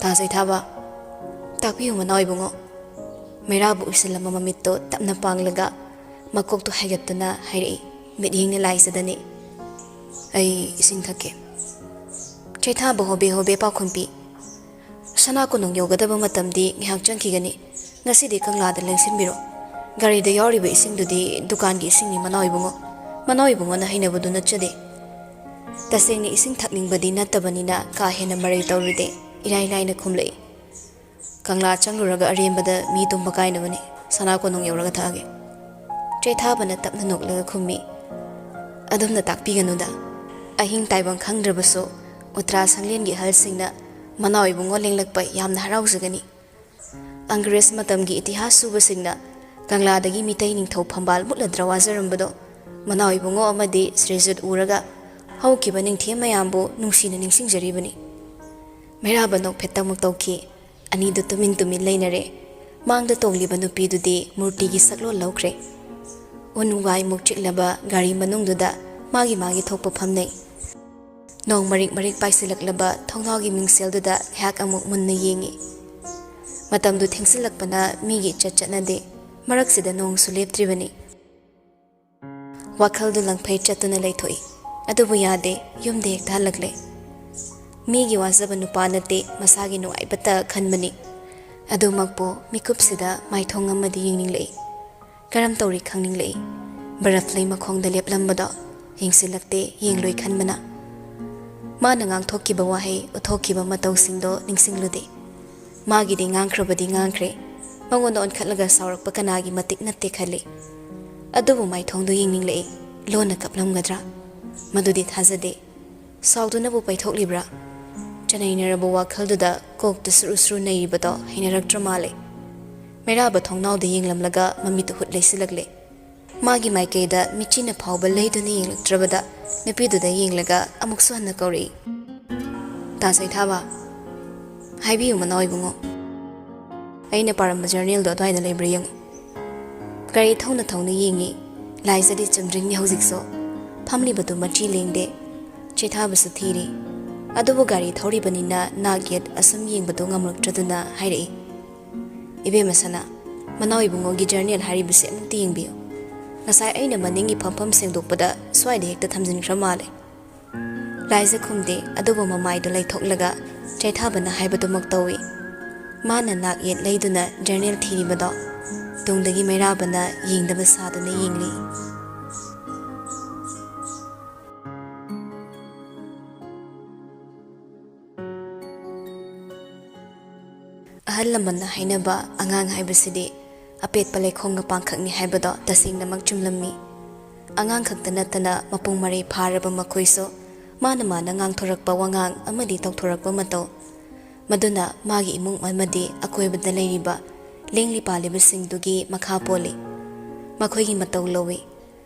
"ꯇꯥ ꯆꯩꯊꯥꯕ, ꯇꯥꯛꯄꯤꯌꯨ ꯃꯅꯥꯎ ꯏꯕꯨꯡꯉꯣ꯫" ꯃꯩꯔꯥꯕ ꯎꯏꯁꯤꯜꯂꯝꯕ ꯃꯃꯤꯠꯇꯣ ꯇꯞꯅ ꯄꯥꯡꯂꯒ ꯃꯀꯣꯛꯇꯣ ꯍꯥꯏꯒꯠꯇꯨꯅ ꯍꯥꯏꯔꯛꯏ, ꯃꯤꯠꯌꯦꯡꯅ ꯂꯥꯏꯖꯗꯅꯤ꯫ "ꯑꯩ ꯏꯁꯤꯡ ꯊꯛꯀꯦ꯫" ꯆꯩꯊꯥꯕ ꯍꯣꯕꯦ ꯍꯣꯕꯦ ꯄꯥꯎꯈꯨꯝ ꯄꯤ꯫ "ꯁꯅꯥ ꯀꯣꯅꯨꯡ ꯌꯧꯒꯗꯕ ꯃꯇꯝꯗꯤ ꯉꯥꯏꯍꯥꯛ ꯆꯪꯈꯤꯒꯅꯤ꯫ ꯉꯁꯤꯗꯤ ꯀꯪꯂꯥꯗ ꯂꯦꯡꯁꯤꯟꯕꯤꯔꯣ꯫ ꯒꯥꯔꯤꯗ ꯌꯥꯎꯔꯤꯕ ꯏꯁꯤꯡꯗꯨꯗꯤ ꯗꯨꯀꯥꯟꯒꯤ ꯏꯁꯤꯡꯅꯤ ꯃꯅꯥꯎ ꯏꯕꯨꯡꯉꯣ꯫ ꯃꯅꯥꯎ ꯏꯕꯨꯡꯉꯣꯅ ꯍꯩꯅꯕꯗꯨ ꯅꯠꯆꯗꯦ꯫ ꯇꯁꯦꯡꯅ ꯏꯁꯤꯡ ꯊꯛꯅꯤꯡꯕꯗꯤ ꯅꯠꯇꯕꯅꯤꯅ ꯀꯥ ꯍꯦꯟꯅ ꯃꯔꯩ ꯇꯧꯔꯨꯗꯦ꯫ ꯏꯔꯥꯏ ꯂꯥꯏꯅ ꯈꯨꯝꯂꯛꯏ꯫ "ꯀꯪꯂꯥ ꯆꯪꯂꯨꯔꯒ ꯑꯔꯦꯝꯕꯗ ꯃꯤ ꯇꯨꯝꯕ ꯀꯥꯏꯅꯕꯅꯤ꯫ ꯁꯅꯥ ꯀꯣꯅꯨꯡ ꯌꯧꯔꯒ ꯊꯛꯑꯒꯦ꯫" ꯆꯩꯊꯥꯕꯅ ꯇꯞꯅ ꯅꯣꯛꯂꯒ ꯈꯨꯝꯃꯤ, "ꯑꯗꯨꯝꯅ ꯇꯥꯛꯄꯤꯒꯅꯨꯗ꯫ ꯑꯍꯤꯡ ꯇꯥꯏꯕꯪ ꯈꯪꯗ꯭ꯔꯕꯁꯨ ꯎꯇ꯭ꯔꯥ ꯁꯪꯂꯦꯟꯒꯤ ꯑꯍꯜꯁꯤꯡꯅ ꯃꯅꯥꯎ ꯏꯕꯨꯡꯉꯣ ꯂꯦꯡꯂꯛꯄ ꯌꯥꯝꯅ ꯍꯔꯥꯎꯖꯒꯅꯤ꯫ ꯑꯪꯒ꯭ꯔꯦꯖ ꯃꯇꯝꯒꯤ ꯏꯇꯤꯍꯥꯁ ꯁꯨꯕꯁꯤꯡꯅ ꯀꯪꯂꯥꯗꯒꯤ ꯃꯤꯇꯩ ꯅꯤꯡꯊꯧ ꯐꯝꯕꯥꯜ ꯃꯨꯠꯂꯗ꯭ꯔ ꯋꯥꯖꯔꯝꯕꯗꯣ ꯃꯅꯥꯎ ꯏꯕꯨꯡꯉꯣ ꯑꯃꯗꯤ ꯁ꯭ꯔꯤꯖꯨꯠ ꯎꯔꯒ ꯍꯧꯈꯤꯕ ꯅꯤꯡꯊꯦꯝ ꯃꯌꯥꯝꯕꯨ ꯅꯨꯡꯁꯤꯅ ꯅꯤꯡꯁꯤꯡꯖꯔꯤꯕꯅꯤ꯫" ꯃꯩꯔꯥꯕ ꯅꯣꯛꯐꯦꯠꯇ ꯑꯃꯨꯛ ꯇꯧꯈꯤ꯫ ꯑꯅꯤꯗꯨ ꯇꯨꯃꯤꯟ ꯇꯨꯃꯤꯟ ꯂꯩꯅꯔꯦ꯫ ꯃꯥꯡꯗ ꯇꯣꯡꯂꯤꯕ ꯅꯨꯄꯤꯗꯨꯗꯤ ꯃꯨꯔꯇꯤꯒꯤ ꯁꯛꯂꯣꯟ ꯂꯧꯈ꯭ꯔꯦ꯫ ꯎꯟ ꯋꯥꯏꯃꯨꯛ ꯆꯤꯛꯂꯕ ꯒꯥꯔꯤ ꯃꯅꯨꯡꯗꯨꯗ ꯃꯥꯒꯤ ꯃꯥꯒꯤ ꯊꯣꯛꯄ ꯐꯝꯅꯩ꯫ ꯅꯣꯡ ꯃꯔꯤꯛ ꯃꯔꯤꯛ ꯄꯥꯏꯁꯤꯜꯂꯛꯂꯕ ꯊꯣꯡꯅꯥꯎꯒꯤ ꯃꯤꯡꯁꯦꯜꯗꯨꯗ ꯉꯥꯏꯍꯥꯛ ꯑꯃꯨꯛ ꯃꯨꯟꯅ ꯌꯦꯡꯉꯤ꯫ ꯃꯇꯝꯗꯨ ꯊꯦꯡꯖꯤꯜꯂꯛꯄꯅ ꯃꯤꯒꯤ ꯏꯆꯠ ꯆꯠꯅꯗꯦ꯫ ꯃꯔꯛꯁꯤꯗ ꯅꯣꯡꯁꯨ ꯂꯦꯞꯇ꯭ꯔꯤꯕꯅꯤ꯫ ꯋꯥꯈꯜꯗꯨ ꯂꯪꯐꯩ ꯆꯠꯇꯨꯅ ꯂꯩꯊꯣꯛꯏ꯫ ꯑꯗꯨꯕꯨ ꯌꯥꯗꯦ, ꯌꯨꯝꯗ ꯍꯦꯛꯇ ꯍꯜꯂꯛꯂꯦ꯫ ꯃꯤꯒꯤ ꯋꯥꯖꯕ ꯅꯨꯄꯥ ꯅꯠꯇꯦ, ꯃꯁꯥꯒꯤ ꯅꯨꯡꯉꯥꯏꯕꯇ ꯈꯟꯕꯅꯤ꯫ ꯑꯗꯨꯃꯛꯄꯨ ꯃꯤꯀꯨꯞꯁꯤꯗ ꯃꯥꯏꯊꯣꯡ ꯑꯃꯗꯤ ꯌꯦꯡꯅꯤꯡꯂꯛꯏ꯫ ꯀꯔꯝ ꯇꯧꯔꯤ ꯈꯪꯅꯤꯡꯂꯛꯏ꯫ ꯕꯔꯐ ꯂꯩ ꯃꯈꯣꯡꯗ ꯂꯦꯞꯂꯝꯕꯗꯣ ꯌꯦꯡꯁꯤꯜꯂꯛꯇꯦ, ꯌꯦꯡꯂꯣꯏ ꯈꯟꯕꯅ꯫ ꯃꯥꯅ ꯉꯥꯡꯊꯣꯛꯈꯤꯕ ꯋꯥꯍꯩ, ꯎꯠꯊꯣꯛꯈꯤꯕ ꯃꯇꯧꯁꯤꯡꯗꯣ ꯅꯤꯡꯁꯤꯡꯂꯨꯗꯦ꯫ ꯃꯥꯒꯤꯗꯤ ꯉꯥꯡꯈ꯭ꯔꯕꯗꯤ ꯉꯥꯡꯈ꯭ꯔꯦ꯫ ꯃꯉꯣꯟꯗ ꯑꯣꯟꯈꯠꯂꯒ ꯁꯥꯎꯔꯛꯄ ꯀꯅꯥꯒꯤ ꯃꯇꯤꯛ ꯅꯠꯇꯦ ꯈꯜꯂꯤ꯫ ꯑꯗꯨꯕꯨ ꯃꯥꯏꯊꯣꯡꯗꯣ ꯌꯦꯡꯅꯤꯡꯂꯛꯏ꯫ ꯂꯣꯟꯅ ꯀꯞꯂꯝꯒꯗ꯭ꯔꯥ? ꯃꯗꯨꯗꯤ ꯊꯥꯖꯗꯦ꯫ ꯁꯥꯎꯗꯨꯅꯕꯨ ꯄꯩꯊꯣꯛꯂꯤꯕ꯭ꯔꯥ? ꯆꯅꯩꯅꯔꯕ ꯋꯥꯈꯜꯗꯨꯗ ꯀꯣꯛꯇ ꯁꯨꯔꯨ ꯁꯨꯔꯨ ꯅꯩꯔꯤꯕꯗꯣ ꯍꯩꯅꯔꯛꯇ꯭ꯔ ꯃꯥꯜꯂꯦ꯫ ꯃꯩꯔꯥꯕ ꯊꯣꯡꯅꯥꯎꯗ ꯌꯦꯡꯂꯝꯂꯒ ꯃꯃꯤꯠꯇꯨ ꯍꯨꯠ ꯂꯩꯁꯤꯜꯂꯛꯂꯦ꯫ ꯃꯥꯒꯤ ꯃꯥꯏꯀꯩꯗ ꯃꯤꯠꯆꯤꯅ ꯐꯥꯎꯕ ꯂꯩꯗꯨꯅ ꯌꯦꯡꯂꯛꯇ꯭ꯔꯕꯗ ꯅꯨꯄꯤꯗꯨꯗ ꯌꯦꯡꯂꯒ ꯑꯃꯨꯛꯁꯨ ꯍꯟꯅ ꯀꯧꯔꯛꯏ, "ꯇꯥ ꯆꯩꯊꯥꯕ꯫" "ꯍꯥꯏꯕꯤꯌꯨ, ꯃꯅꯥꯎ ꯏꯕꯨꯡꯉꯣ꯫ ꯑꯩꯅ ꯄꯥꯔꯝꯕ ꯖꯔꯅꯦꯜꯗꯣ ꯑꯗꯨꯋꯥꯏꯗ ꯂꯩꯕ꯭ꯔꯥ ꯌꯦꯡꯉꯨ"꯫ ꯒꯥꯔꯤ ꯊꯧꯅ ꯊꯧꯅ ꯌꯦꯡꯉꯤ꯫ ꯂꯥꯏꯖꯗꯤ ꯆꯨꯝꯗ꯭ꯔꯤꯡꯅꯤ ꯍꯧꯖꯤꯛꯁꯨ꯫ ꯐꯝꯂꯤꯕꯗꯨ ꯃꯆꯤ ꯂꯦꯡꯗꯦ꯫ ꯆꯤꯊꯕꯁꯨ ꯊꯤꯔꯤ꯫ ꯑꯗꯨꯕꯨ ꯒꯥꯔꯤ ꯊꯧꯔꯤꯕꯅꯤꯅ ꯅꯥꯛ ꯌꯦꯠ ꯑꯁꯨꯝ ꯌꯦꯡꯕꯗꯨ ꯉꯝꯂꯛꯇ꯭ꯔꯗꯨꯅ ꯍꯥꯏꯔꯛꯏ, "ꯏꯕꯦꯝꯃ ꯁꯅꯥ, ꯃꯅꯥꯎ ꯏꯕꯨꯡꯉꯣꯒꯤ ꯖꯔꯅꯦꯜ ꯍꯥꯏꯔꯤꯕꯁꯤ ꯑꯃꯨꯛꯇ ꯌꯦꯡꯕꯤꯌꯨ꯫ ꯉꯁꯥꯏ ꯑꯩꯅ ꯃꯅꯤꯡꯒꯤ ꯐꯝꯐꯝ ꯁꯦꯡꯗꯣꯛꯄꯗ ꯁ꯭ꯋꯥꯏꯗ ꯍꯦꯛꯇ ꯊꯝꯖꯤꯟꯈ꯭ꯔ ꯃꯥꯜꯂꯦ"꯫ ꯂꯥꯏꯖ ꯈꯨꯝꯗꯦ, ꯑꯗꯨꯕꯨ ꯃꯃꯥꯏꯗꯨ ꯂꯩꯊꯣꯛꯂꯒ ꯆꯦꯊꯕꯅ ꯍꯥꯏꯕꯗꯨꯃꯛ ꯇꯧꯏ꯫ ꯃꯥꯅ ꯅꯥꯛ ꯌꯦꯠ ꯂꯩꯗꯨꯅ ꯖꯔꯅꯦꯜ ꯊꯤꯔꯤꯕꯗꯣ ꯇꯨꯡꯗꯒꯤ ꯃꯩꯔꯥꯕꯅ ꯌꯦꯡꯗꯕ ꯁꯥꯗꯨꯅ ꯌꯦꯡꯂꯤ꯫ ꯑꯍꯜ ꯂꯃꯟꯅ ꯍꯥꯏꯅꯕ, ꯑꯉꯥꯡ ꯍꯥꯏꯕꯁꯤꯗꯤ ꯑꯄꯦꯠꯄ ꯂꯩꯈꯣꯡꯒ ꯄꯥꯡꯈꯛꯅꯤ ꯍꯥꯏꯕꯗꯣ ꯇꯁꯦꯡꯅꯃꯛ ꯆꯨꯝꯂꯝꯃꯤ꯫ ꯑꯉꯥꯡ ꯈꯛꯇ ꯅꯠꯇꯅ ꯃꯄꯨꯡ ꯃꯔꯩ ꯐꯥꯔꯕ ꯃꯈꯣꯏꯁꯨ ꯃꯥꯅ ꯃꯥꯅ ꯉꯥꯡꯊꯣꯔꯛꯄ ꯋꯥꯉꯥꯡ ꯑꯃꯗꯤ ꯇꯧꯊꯣꯔꯛꯄ ꯃꯇꯧ, ꯃꯗꯨꯅ ꯃꯥꯒꯤ ꯏꯃꯨꯡ ꯑꯃꯗꯤ ꯑꯀꯣꯏꯕꯗ ꯂꯩꯔꯤꯕ ꯂꯦꯡꯂꯤ ꯄꯥꯜꯂꯤꯕꯁꯤꯡꯗꯨꯒꯤ ꯃꯈꯥ ꯄꯣꯜꯂꯤ꯫ ꯃꯈꯣꯏꯒꯤ ꯃꯇꯧ ꯂꯧꯏ꯫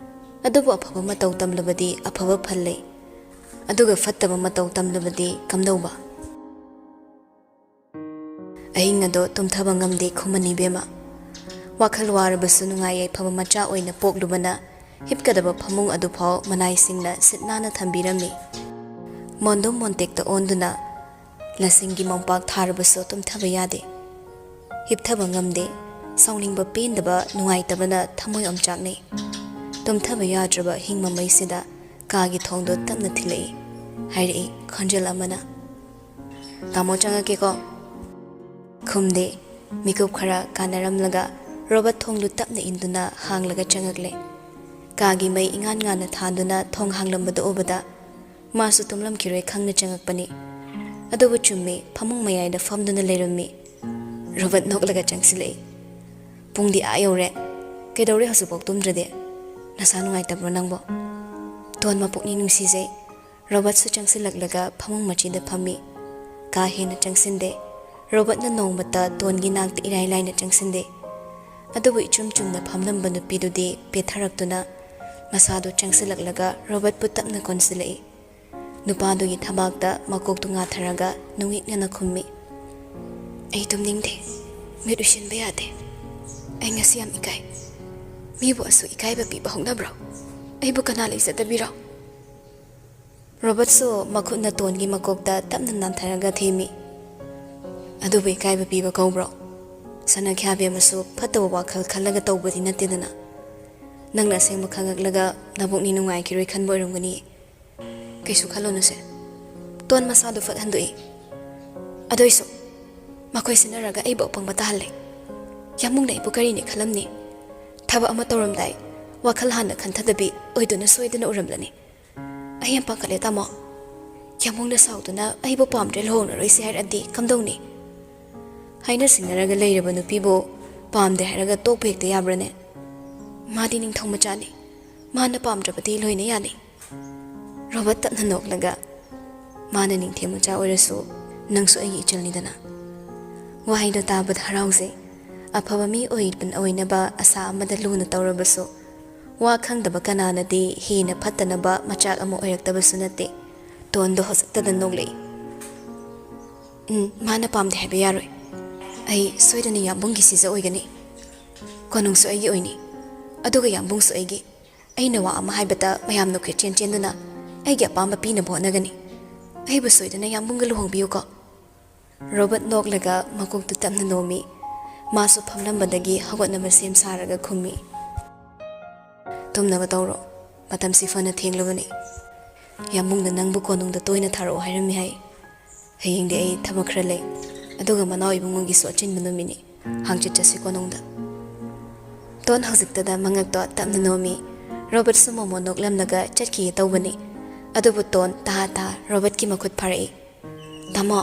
ꯑꯗꯨꯕꯨ ꯑꯐꯕ ꯃꯇꯧ ꯇꯝꯂꯕꯗꯤ ꯑꯐꯕ ꯐꯜ ꯂꯩ, ꯑꯗꯨꯒ ꯐꯠꯇꯕ ꯃꯇꯧ ꯇꯝꯂꯕꯗꯤ ꯀꯝꯗꯧꯕ? ꯑꯍꯤꯡ ꯑꯗꯣ ꯇꯨꯝꯊꯕ ꯉꯝꯗꯦ ꯈꯨꯃꯟ ꯏꯕꯦꯝꯃ꯫ ꯋꯥꯈꯜ ꯋꯥꯔꯕꯁꯨ ꯅꯨꯡꯉꯥꯏ ꯌꯥꯏꯐꯕ ꯃꯆꯥ ꯑꯣꯏꯅ ꯄꯣꯛꯂꯨꯕꯅ ꯍꯤꯞꯀꯗꯕ ꯐꯃꯨꯡ ꯑꯗꯨꯐꯥꯎ ꯃꯅꯥꯏꯁꯤꯡꯅ ꯁꯤꯠ ꯅꯥꯟꯅ ꯊꯝꯕꯤꯔꯝꯃꯤ꯫ ꯃꯣꯟꯗꯨꯝ ꯃꯣꯟꯇꯦꯛꯇ ꯑꯣꯟꯗꯨꯅ ꯂꯁꯤꯡꯒꯤ ꯃꯣꯝꯄꯥꯛ ꯊꯥꯔꯕꯁꯨ ꯇꯨꯝꯊꯕ ꯌꯥꯗꯦ꯫ ꯍꯤꯞꯊꯕ ꯉꯝꯗꯦ꯫ ꯁꯥꯎꯅꯤꯡꯕ, ꯄꯦꯟꯗꯕ, ꯅꯨꯡꯉꯥꯏꯇꯕꯅ ꯊꯃꯣꯏ ꯑꯣꯝꯆꯥꯛꯅꯩ꯫ ꯇꯨꯝꯊꯕ ꯌꯥꯗ꯭ꯔꯕ ꯍꯤꯡ ꯃꯃꯩꯁꯤꯗ ꯀꯥꯒꯤ ꯊꯣꯡꯗꯣ ꯇꯞꯅ ꯊꯤꯜꯂꯛꯏ꯫ ꯍꯥꯏꯔꯛꯏ ꯈꯣꯟꯖꯦꯜ ꯑꯃꯅ, "ꯇꯥꯃꯣ, ꯆꯪꯉꯛꯀꯦꯀꯣ"꯫ ꯈꯨꯝꯗꯦ꯫ ꯃꯤꯀꯨꯞ ꯈꯔ ꯀꯥꯟꯅꯔꯝꯂꯒ ꯔꯣꯕꯔꯠ ꯊꯣꯡꯗꯨ ꯇꯞꯅ ꯏꯟꯗꯨꯅ ꯍꯥꯡꯂꯒ ꯆꯪꯉꯛꯂꯦ꯫ ꯀꯥꯒꯤ ꯃꯩ ꯏꯉꯥꯟ ꯉꯥꯟꯅ ꯊꯥꯟꯗꯨꯅ ꯊꯣꯡ ꯍꯥꯡꯂꯝꯕꯗꯨ ꯎꯕꯗ ꯃꯥꯁꯨ ꯇꯨꯝꯂꯝꯈꯤꯔꯣꯏ ꯈꯪꯅ ꯆꯪꯉꯛꯄꯅꯤ꯫ ꯑꯗꯨꯕꯨ ꯆꯨꯝꯃꯤ, ꯐꯃꯨꯡ ꯃꯌꯥꯏꯗ ꯐꯝꯗꯨꯅ ꯂꯩꯔꯝꯃꯤ꯫ ꯔꯣꯕꯔꯠ ꯅꯣꯛꯂꯒ ꯆꯪꯁꯤꯜꯂꯛꯏ꯫ "ꯄꯨꯡꯗꯤ ꯑꯥ ꯌꯧꯔꯦ꯫ ꯀꯩꯗꯧꯔꯦ ꯍꯧꯖꯤꯛꯐꯥꯎ ꯇꯨꯝꯗ꯭ꯔꯗꯤ? ꯅꯁꯥ ꯅꯨꯡꯉꯥꯏꯇꯕ꯭ꯔꯣ ꯅꯪꯕꯣ?" ꯇꯣꯟ ꯃꯄꯨꯛꯅꯤꯡ ꯅꯨꯡꯁꯤꯖꯩ꯫ ꯔꯣꯕꯔꯠꯁꯨ ꯆꯪꯁꯤꯜꯂꯛꯂꯒ ꯐꯃꯨꯡ ꯃꯆꯤꯗ ꯐꯝꯃꯤ꯫ ꯀꯥ ꯍꯦꯟꯅ ꯆꯪꯁꯤꯟꯗꯦ꯫ ꯔꯣꯕꯔꯠꯅ ꯅꯣꯡꯃꯇ ꯇꯣꯟꯒꯤ ꯅꯥꯛꯇ ꯏꯔꯥꯏ ꯂꯥꯏꯅ ꯆꯪꯁꯤꯟꯗꯦ꯫ ꯑꯗꯨꯕꯨ ꯏꯆꯨꯝ ꯆꯨꯝꯅ ꯐꯝꯂꯝꯕ ꯅꯨꯄꯤꯗꯨꯗꯤ ꯄꯦꯠꯊꯔꯛꯇꯨꯅ ꯃꯁꯥꯗꯨ ꯆꯪꯁꯤꯜꯂꯛꯂꯒ ꯔꯣꯕꯔꯠꯄꯨ ꯇꯞꯅ ꯀꯣꯟꯁꯤꯜꯂꯛꯏ꯫ ꯅꯨꯄꯥꯗꯨꯒꯤ ꯊꯕꯥꯛꯇ ꯃꯀꯣꯛꯇꯨ ꯉꯥꯊꯔꯒ ꯅꯨꯡꯉꯤꯛꯅꯅ ꯈꯨꯝꯃꯤ꯫ ꯑꯩ ꯇꯨꯝꯅꯤꯡꯗꯦ꯫ ꯃꯤꯠ ꯎꯏꯁꯤꯟꯕ ꯌꯥꯗꯦ꯫ ꯑꯩ ꯉꯁꯤ ꯌꯥꯝ ꯏꯀꯥꯏ꯫ ꯃꯤꯕꯨ ꯑꯁꯨꯛ ꯏꯀꯥꯏꯕ ꯄꯤꯕ ꯍꯧꯅꯕ꯭ꯔꯣ? ꯑꯩꯕꯨ ꯀꯅꯥ ꯂꯩꯖꯗꯕꯤꯔꯣ? ꯔꯣꯕꯔꯠꯁꯨ ꯃꯈꯨꯠꯅ ꯇꯣꯟꯒꯤ ꯃꯀꯣꯛꯇ ꯇꯞꯅ ꯅꯥꯟꯊꯔꯒ ꯊꯦꯝꯃꯤ꯫ ꯑꯗꯨꯕꯨ ꯏꯀꯥꯏꯕ ꯄꯤꯕ ꯀꯧꯕ꯭ꯔꯣ? ꯁꯅꯥꯈ꯭ꯌꯥꯕꯤ ꯑꯃꯁꯨ ꯐꯠꯇꯕ ꯋꯥꯈꯜ ꯈꯜꯂꯒ ꯇꯧꯕꯗꯤ ꯅꯠꯇꯦꯗꯅ꯫ ꯅꯪꯅ ꯑꯁꯦꯡꯕ ꯈꯪꯉꯛꯂꯒ ꯅꯕꯨꯛꯅꯤ ꯅꯨꯡꯉꯥꯏꯈꯤꯔꯣꯏ ꯈꯟꯕ ꯑꯣꯏꯔꯝꯒꯅꯤ꯫ ꯀꯩꯁꯨ ꯈꯜꯂꯨꯅꯨꯁꯦ꯫ ꯇꯣꯟ ꯃꯁꯥꯗꯨ ꯐꯠ ꯍꯟꯗꯣꯛꯏ꯫ ꯑꯗꯨꯏꯁꯨ ꯃꯈꯣꯏ ꯁꯤꯟꯅꯔꯒ ꯑꯩꯕꯨ ꯑꯄꯪꯕ ꯇꯥꯍꯜꯂꯦ꯫ ꯌꯥꯝꯕꯨꯡꯅ ꯑꯩꯕꯨ ꯀꯔꯤꯅꯤ ꯈꯜꯂꯝꯅꯤ? ꯊꯕꯛ ꯑꯃ ꯇꯧꯔꯝꯗꯥꯏ ꯋꯥꯈꯜ ꯍꯥꯟꯅ ꯈꯟꯊꯗꯕꯤ ꯑꯣꯏꯗꯨꯅ ꯁꯣꯏꯗꯅ ꯎꯔꯝꯂꯅꯤ꯫ ꯑꯩ ꯌꯥꯝ ꯄꯥꯈꯠꯂꯦ, ꯇꯥꯃꯣ꯫ ꯌꯥꯝꯕꯨꯡꯅ ꯁꯥꯎꯗꯨꯅ ꯑꯩꯕꯨ ꯄꯥꯝꯗ꯭ꯔꯦ, ꯂꯨꯍꯣꯡꯂꯔꯣꯏꯁꯦ ꯍꯥꯏꯔꯗꯤ ꯀꯝꯗꯧꯅꯤ? ꯍꯥꯏꯅ ꯁꯤꯡꯅꯔꯒ ꯂꯩꯔꯕ ꯅꯨꯄꯤꯕꯨ ꯄꯥꯝꯗꯦ ꯍꯥꯏꯔꯒ ꯇꯣꯛꯄ ꯍꯦꯛꯇ ꯌꯥꯕ꯭ꯔꯅꯦ? ꯃꯥꯗꯤ ꯅꯤꯡꯊꯧ ꯃꯆꯥꯅꯤ꯫ ꯃꯥꯅ ꯄꯥꯝꯗ꯭ꯔꯕꯗꯤ ꯂꯣꯏꯅ ꯌꯥꯅꯤ꯫ ꯔꯣꯕꯔꯠ ꯇꯞꯅ ꯅꯣꯛꯂꯒ, "ꯃꯥꯅ ꯅꯤꯡꯊꯦꯝ ꯃꯆꯥ ꯑꯣꯏꯔꯁꯨ ꯅꯪꯁꯨ ꯑꯩꯒꯤ ꯏꯆꯜꯅꯤꯗꯅ꯫ ꯋꯥꯍꯩꯗꯣ ꯇꯥꯕꯗ ꯍꯔꯥꯎꯖꯩ꯫ ꯑꯐꯕ ꯃꯤ ꯑꯣꯏ-, ꯑꯣꯏꯅꯕ ꯑꯁꯥ ꯑꯃꯗ ꯂꯨꯅ ꯇꯧꯔꯕꯁꯨ, ꯋꯥ ꯈꯪꯗꯕ ꯀꯅꯥꯅꯗꯤ ꯍꯦꯟꯅ ꯐꯠꯇꯅꯕ ꯃꯆꯥꯛ ꯑꯃ ꯑꯣꯏꯔꯛꯇꯕꯁꯨ ꯅꯠꯇꯦ꯫" ꯇꯣꯟꯗꯣ ꯍꯧꯖꯤꯛꯇꯗ ꯅꯣꯛꯂꯛꯏ꯫ "ꯎꯝ, ꯃꯥꯅ ꯄꯥꯝꯗꯦ ꯍꯥꯏꯕ ꯌꯥꯔꯣꯏ꯫ ꯑꯩ ꯁꯣꯏꯗꯅ ꯌꯥꯝꯕꯨꯡꯒꯤ ꯁꯤꯖ ꯑꯣꯏꯒꯅꯤ꯫ ꯀꯣꯅꯨꯡꯁꯨ ꯑꯩꯒꯤ ꯑꯣꯏꯅꯤ꯫ ꯑꯗꯨꯒ ꯌꯥꯝꯕꯨꯡꯁꯨ ꯑꯩꯒꯤ꯫ ꯑꯩꯅ ꯋꯥ ꯑꯃ ꯍꯥꯏꯕꯗ ꯃꯌꯥꯝꯅ ꯀꯣꯏꯆꯦꯟ ꯆꯦꯟꯗꯨꯅ ꯑꯩꯒꯤ ꯑꯄꯥꯝꯕ ꯄꯤꯅꯕ ꯍꯣꯠꯅꯒꯅꯤ꯫ ꯑꯩꯕꯨ ꯁꯣꯏꯗꯅ ꯌꯥꯝꯕꯨꯡꯒ ꯂꯨꯍꯣꯡꯕꯤꯌꯨꯀꯣ꯫" ꯔꯣꯕꯔꯠ ꯅꯣꯛꯂꯒ ꯃꯀꯣꯛꯇꯨ ꯇꯞꯅ ꯅꯣꯝꯃꯤ꯫ ꯃꯥꯁꯨ ꯐꯝꯂꯝꯕꯗꯒꯤ ꯍꯧꯒꯠꯅꯕ ꯁꯦꯝ ꯁꯥꯔꯒ ꯈꯨꯝꯃꯤ꯫ "ꯇꯨꯝꯅꯕ ꯇꯧꯔꯣ꯫ ꯃꯇꯝꯁꯤ ꯐꯅ ꯊꯦꯡꯂꯕꯅꯤ꯫ ꯌꯥꯝꯕꯨꯡꯅ ꯅꯪꯕꯨ ꯀꯣꯅꯨꯡꯗ ꯇꯣꯏꯅ ꯊꯥꯔꯛꯑꯣ ꯍꯥꯏꯔꯝꯃꯤ ꯍꯥꯏ꯫ ꯍꯌꯦꯡꯗꯤ ꯑꯩ ꯊꯕꯛ ꯈꯔ ꯂꯩ꯫ ꯑꯗꯨꯒ ꯃꯅꯥꯎ ꯏꯕꯨꯡꯉꯣꯒꯤꯁꯨ ꯑꯆꯤꯟꯕ ꯅꯨꯃꯤꯠꯅꯤ꯫ ꯍꯥꯡꯆꯤꯠ ꯆꯠꯁꯤ ꯀꯣꯅꯨꯡꯗ꯫" ꯇꯣꯟ ꯍꯧꯖꯤꯛꯇꯗ ꯃꯉꯛꯇꯣ ꯇꯞꯅ ꯅꯣꯝꯃꯤ꯫ ꯔꯣꯕꯔꯠꯁꯨ ꯃꯣꯃꯣꯟ ꯅꯣꯛꯂꯝꯂꯒ ꯆꯠꯈꯤꯒꯦ ꯇꯧꯕꯅꯤ꯫ ꯑꯗꯨꯕꯨ ꯇꯣꯟ ꯇꯍꯥ ꯇꯍꯥ ꯔꯣꯕꯔꯠꯀꯤ ꯃꯈꯨꯠ ꯐꯥꯔꯛꯏ꯫ "ꯇꯥꯃꯣ!"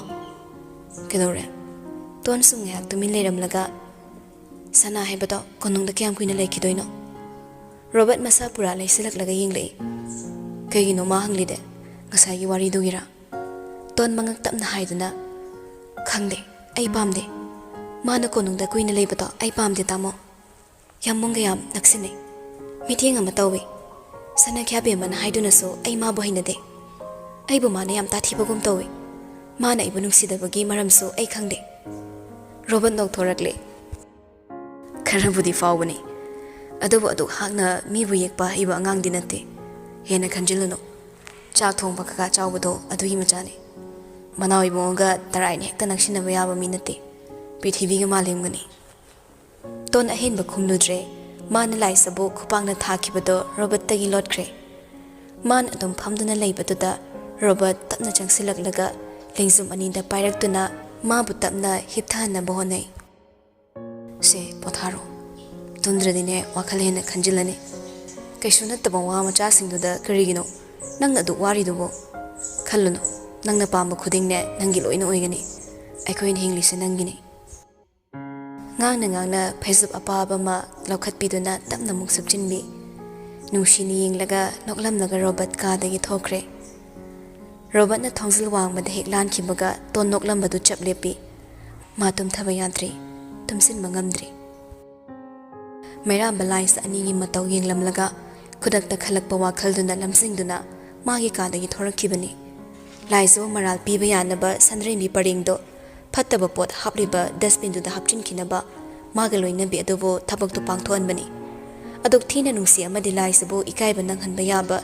"ꯀꯩꯗꯧꯔꯦ?" ꯇꯣꯟ ꯁꯨꯝ ꯉꯥꯏꯍꯥꯛ ꯇꯨꯃꯤꯟ ꯂꯩꯔꯝꯂꯒ, "ꯁꯅꯥ ꯍꯥꯏꯕꯗꯣ ꯀꯣꯅꯨꯡꯗ ꯀꯌꯥꯝ ꯀꯨꯏꯅ ꯂꯩꯈꯤꯗꯣꯏꯅꯣ?" ꯔꯣꯕꯔꯠ ꯃꯁꯥ ꯄꯨꯔꯥ ꯂꯩꯁꯤꯜꯂꯛꯂꯒ ꯌꯦꯡꯂꯛꯏ꯫ "ꯀꯩꯒꯤꯅꯣ ꯃꯥ ꯍꯪꯂꯤꯗꯦ? ꯉꯁꯥꯏꯒꯤ ꯋꯥꯔꯤꯗꯨꯒꯤꯔꯥ?" ꯇꯣꯟ ꯃꯉꯛ ꯇꯞꯅ ꯍꯥꯏꯗꯨꯅ, "ꯈꯪꯗꯦ, ꯑꯩ ꯄꯥꯝꯗꯦ꯫ ꯃꯥꯅ ꯀꯣꯅꯨꯡꯗ ꯀꯨꯏꯅ ꯂꯩꯕꯗꯣ ꯑꯩ ꯄꯥꯝꯗꯦ, ꯇꯥꯃꯣ꯫ ꯌꯥꯝꯕꯨꯡꯒ ꯌꯥꯝ ꯅꯛꯁꯤꯟꯅꯩ꯫ ꯃꯤꯠꯌꯦꯡ ꯑꯃ ꯇꯧꯏ꯫ ꯁꯅꯥꯈ꯭ꯌꯥ ꯕꯦꯝꯃꯅ ꯍꯥꯏꯗꯨꯅꯁꯨ ꯑꯩ ꯃꯥꯕꯨ ꯍꯩꯅꯗꯦ꯫ ꯑꯩꯕꯨ ꯃꯥꯅ ꯌꯥꯝ ꯇꯥꯊꯤꯕꯒꯨꯝ ꯇꯧꯏ꯫ ꯃꯥꯅ ꯑꯩꯕꯨ ꯅꯨꯡꯁꯤꯗꯕꯒꯤ ꯃꯔꯝꯁꯨ ꯑꯩ ꯈꯪꯗꯦ꯫" ꯔꯣꯕꯔꯠ ꯅꯣꯛꯊꯣꯔꯛꯂꯦ꯫ "ꯈꯔꯕꯨꯗꯤ ꯐꯥꯎꯕꯅꯤ, ꯑꯗꯨꯕꯨ ꯑꯗꯨꯛ ꯍꯥꯛꯅ ꯃꯤꯕꯨ ꯌꯦꯛꯄ ꯍꯩꯕ ꯑꯉꯥꯡꯗꯤ ꯅꯠꯇꯦ꯫ ꯍꯦꯟꯅ ꯈꯟꯖꯤꯜꯂꯨꯅꯨ꯫ ꯆꯥꯛ ꯊꯣꯡꯕ ꯀꯀꯥ ꯆꯥꯎꯕꯗꯣ ꯑꯗꯨꯒꯤ ꯃꯆꯥꯅꯤ꯫ ꯃꯅꯥꯎ ꯏꯕꯨꯡꯉꯣꯒ ꯇꯔꯥꯏꯅ ꯍꯦꯛꯇ ꯅꯛꯁꯤꯟꯅꯕ ꯌꯥꯕ ꯃꯤ ꯅꯠꯇꯦ꯫ ꯄ꯭ꯔꯤꯊꯤꯕꯤꯒ ꯃꯥꯂꯦꯝꯒꯅꯤ꯫" ꯇꯣꯟ ꯑꯍꯦꯟꯕ ꯈꯨꯝꯂꯨꯗ꯭ꯔꯦ꯫ ꯃꯥꯅ ꯂꯥꯏ ꯆꯕꯨ ꯈꯨꯄꯥꯛꯅ ꯊꯥꯈꯤꯕꯗꯣ ꯔꯣꯕꯔꯠꯇꯒꯤ ꯂꯣꯠꯈ꯭ꯔꯦ꯫ ꯃꯥꯅ ꯑꯗꯨꯝ ꯐꯝꯗꯨꯅ ꯂꯩꯕꯗꯨꯗ ꯔꯣꯕꯔꯠ ꯇꯞꯅ ꯆꯪꯁꯤꯜꯂꯛꯂꯒ ꯂꯦꯡꯖꯨꯝ ꯑꯅꯤꯗ ꯄꯥꯏꯔꯛꯇꯨꯅ ꯃꯥꯕꯨ ꯇꯞꯅ ꯍꯤꯞꯊꯍꯟꯅꯕ ꯍꯣꯠꯅꯩ꯫ "ꯁꯦ, ꯄꯣꯊꯥꯔꯣ꯫ ꯇꯨꯝꯗ꯭ꯔꯗꯤꯅꯦ, ꯋꯥꯈꯜ ꯍꯦꯟꯅ ꯈꯟꯖꯤꯜꯂꯅꯤ꯫ ꯀꯩꯁꯨ ꯅꯠꯇꯕ ꯋꯥ ꯃꯆꯥꯁꯤꯡꯗꯨꯗ ꯀꯔꯤꯒꯤꯅꯣ ꯅꯪꯅ ꯑꯗꯨꯛ ꯋꯥꯔꯤꯗꯨꯕꯣ? ꯈꯜꯂꯨꯅꯨ, ꯅꯪꯅ ꯄꯥꯝꯕ ꯈꯨꯗꯤꯡꯅꯦ ꯅꯪꯒꯤ ꯂꯣꯏꯅ ꯑꯣꯏꯒꯅꯤ꯫ ꯑꯩꯈꯣꯏꯅ ꯍꯤꯡꯂꯤꯁꯦ ꯅꯪꯒꯤꯅꯤ꯫" ꯉꯥꯡꯅ ꯉꯥꯡꯅ ꯐꯩꯖꯨꯞ ꯑꯄꯥꯕ ꯑꯃ ꯂꯧꯈꯠꯄꯤꯗꯨꯅ ꯇꯞꯅ ꯑꯃꯨꯛ ꯁꯨꯞꯆꯤꯟꯕꯤ꯫ ꯅꯨꯡꯁꯤꯅ ꯌꯦꯡꯂꯒ ꯅꯣꯛꯂꯝꯂꯒ ꯔꯣꯕꯔꯠ ꯀꯥꯗꯒꯤ ꯊꯣꯛꯈ꯭ꯔꯦ꯫ ꯔꯣꯕꯔꯠꯅ ꯊꯣꯡꯖꯤꯜ ꯋꯥꯡꯃꯗ ꯍꯦꯛ ꯂꯥꯟꯈꯤꯕꯒ ꯇꯣꯟ ꯅꯣꯛꯂꯝꯕꯗꯨ ꯆꯞ ꯂꯦꯞꯄꯤ꯫ ꯃꯥ ꯇꯨꯝꯊꯕ ꯌꯥꯗ꯭ꯔꯤ, ꯇꯨꯝꯁꯤꯟꯕ ꯉꯝꯗ꯭ꯔꯤ꯫ ꯃꯩꯔꯥꯝꯕ ꯂꯥꯏꯁ ꯑꯅꯤꯒꯤ ꯃꯇꯧ ꯌꯦꯡꯂꯝꯂꯒ ꯈꯨꯗꯛꯇ ꯈꯜꯂꯛꯄ ꯋꯥꯈꯜꯗꯨꯅ ꯂꯝꯖꯤꯡꯗꯨꯅ ꯃꯥꯒꯤ ꯀꯥꯗꯒꯤ ꯊꯣꯔꯛꯈꯤꯕꯅꯤ꯫ ꯂꯥꯏꯖꯕꯨ ꯃꯔꯥꯜ ꯄꯤꯕ ꯌꯥꯅꯕ ꯁꯟꯗ꯭ꯔꯦꯝꯕꯤ ꯄꯔꯦꯡꯗꯣ ꯐꯠꯇꯕ ꯄꯣꯠ ꯍꯥꯞꯂꯤꯕ ꯗꯁꯕꯤꯟꯗꯨꯗ ꯍꯥꯞꯆꯤꯟꯈꯤꯅꯕ ꯃꯥꯒ ꯂꯣꯏꯅꯕꯤ ꯑꯗꯨꯕꯨ ꯊꯕꯛꯇꯨ ꯄꯥꯡꯊꯣꯛꯍꯟꯕꯅꯤ꯫ ꯑꯗꯨꯛ ꯊꯤꯅ ꯅꯨꯡꯁꯤ ꯑꯃꯗꯤ ꯂꯥꯏꯖꯕꯨ ꯏꯀꯥꯏꯕ ꯅꯪꯍꯟꯕ ꯌꯥꯕ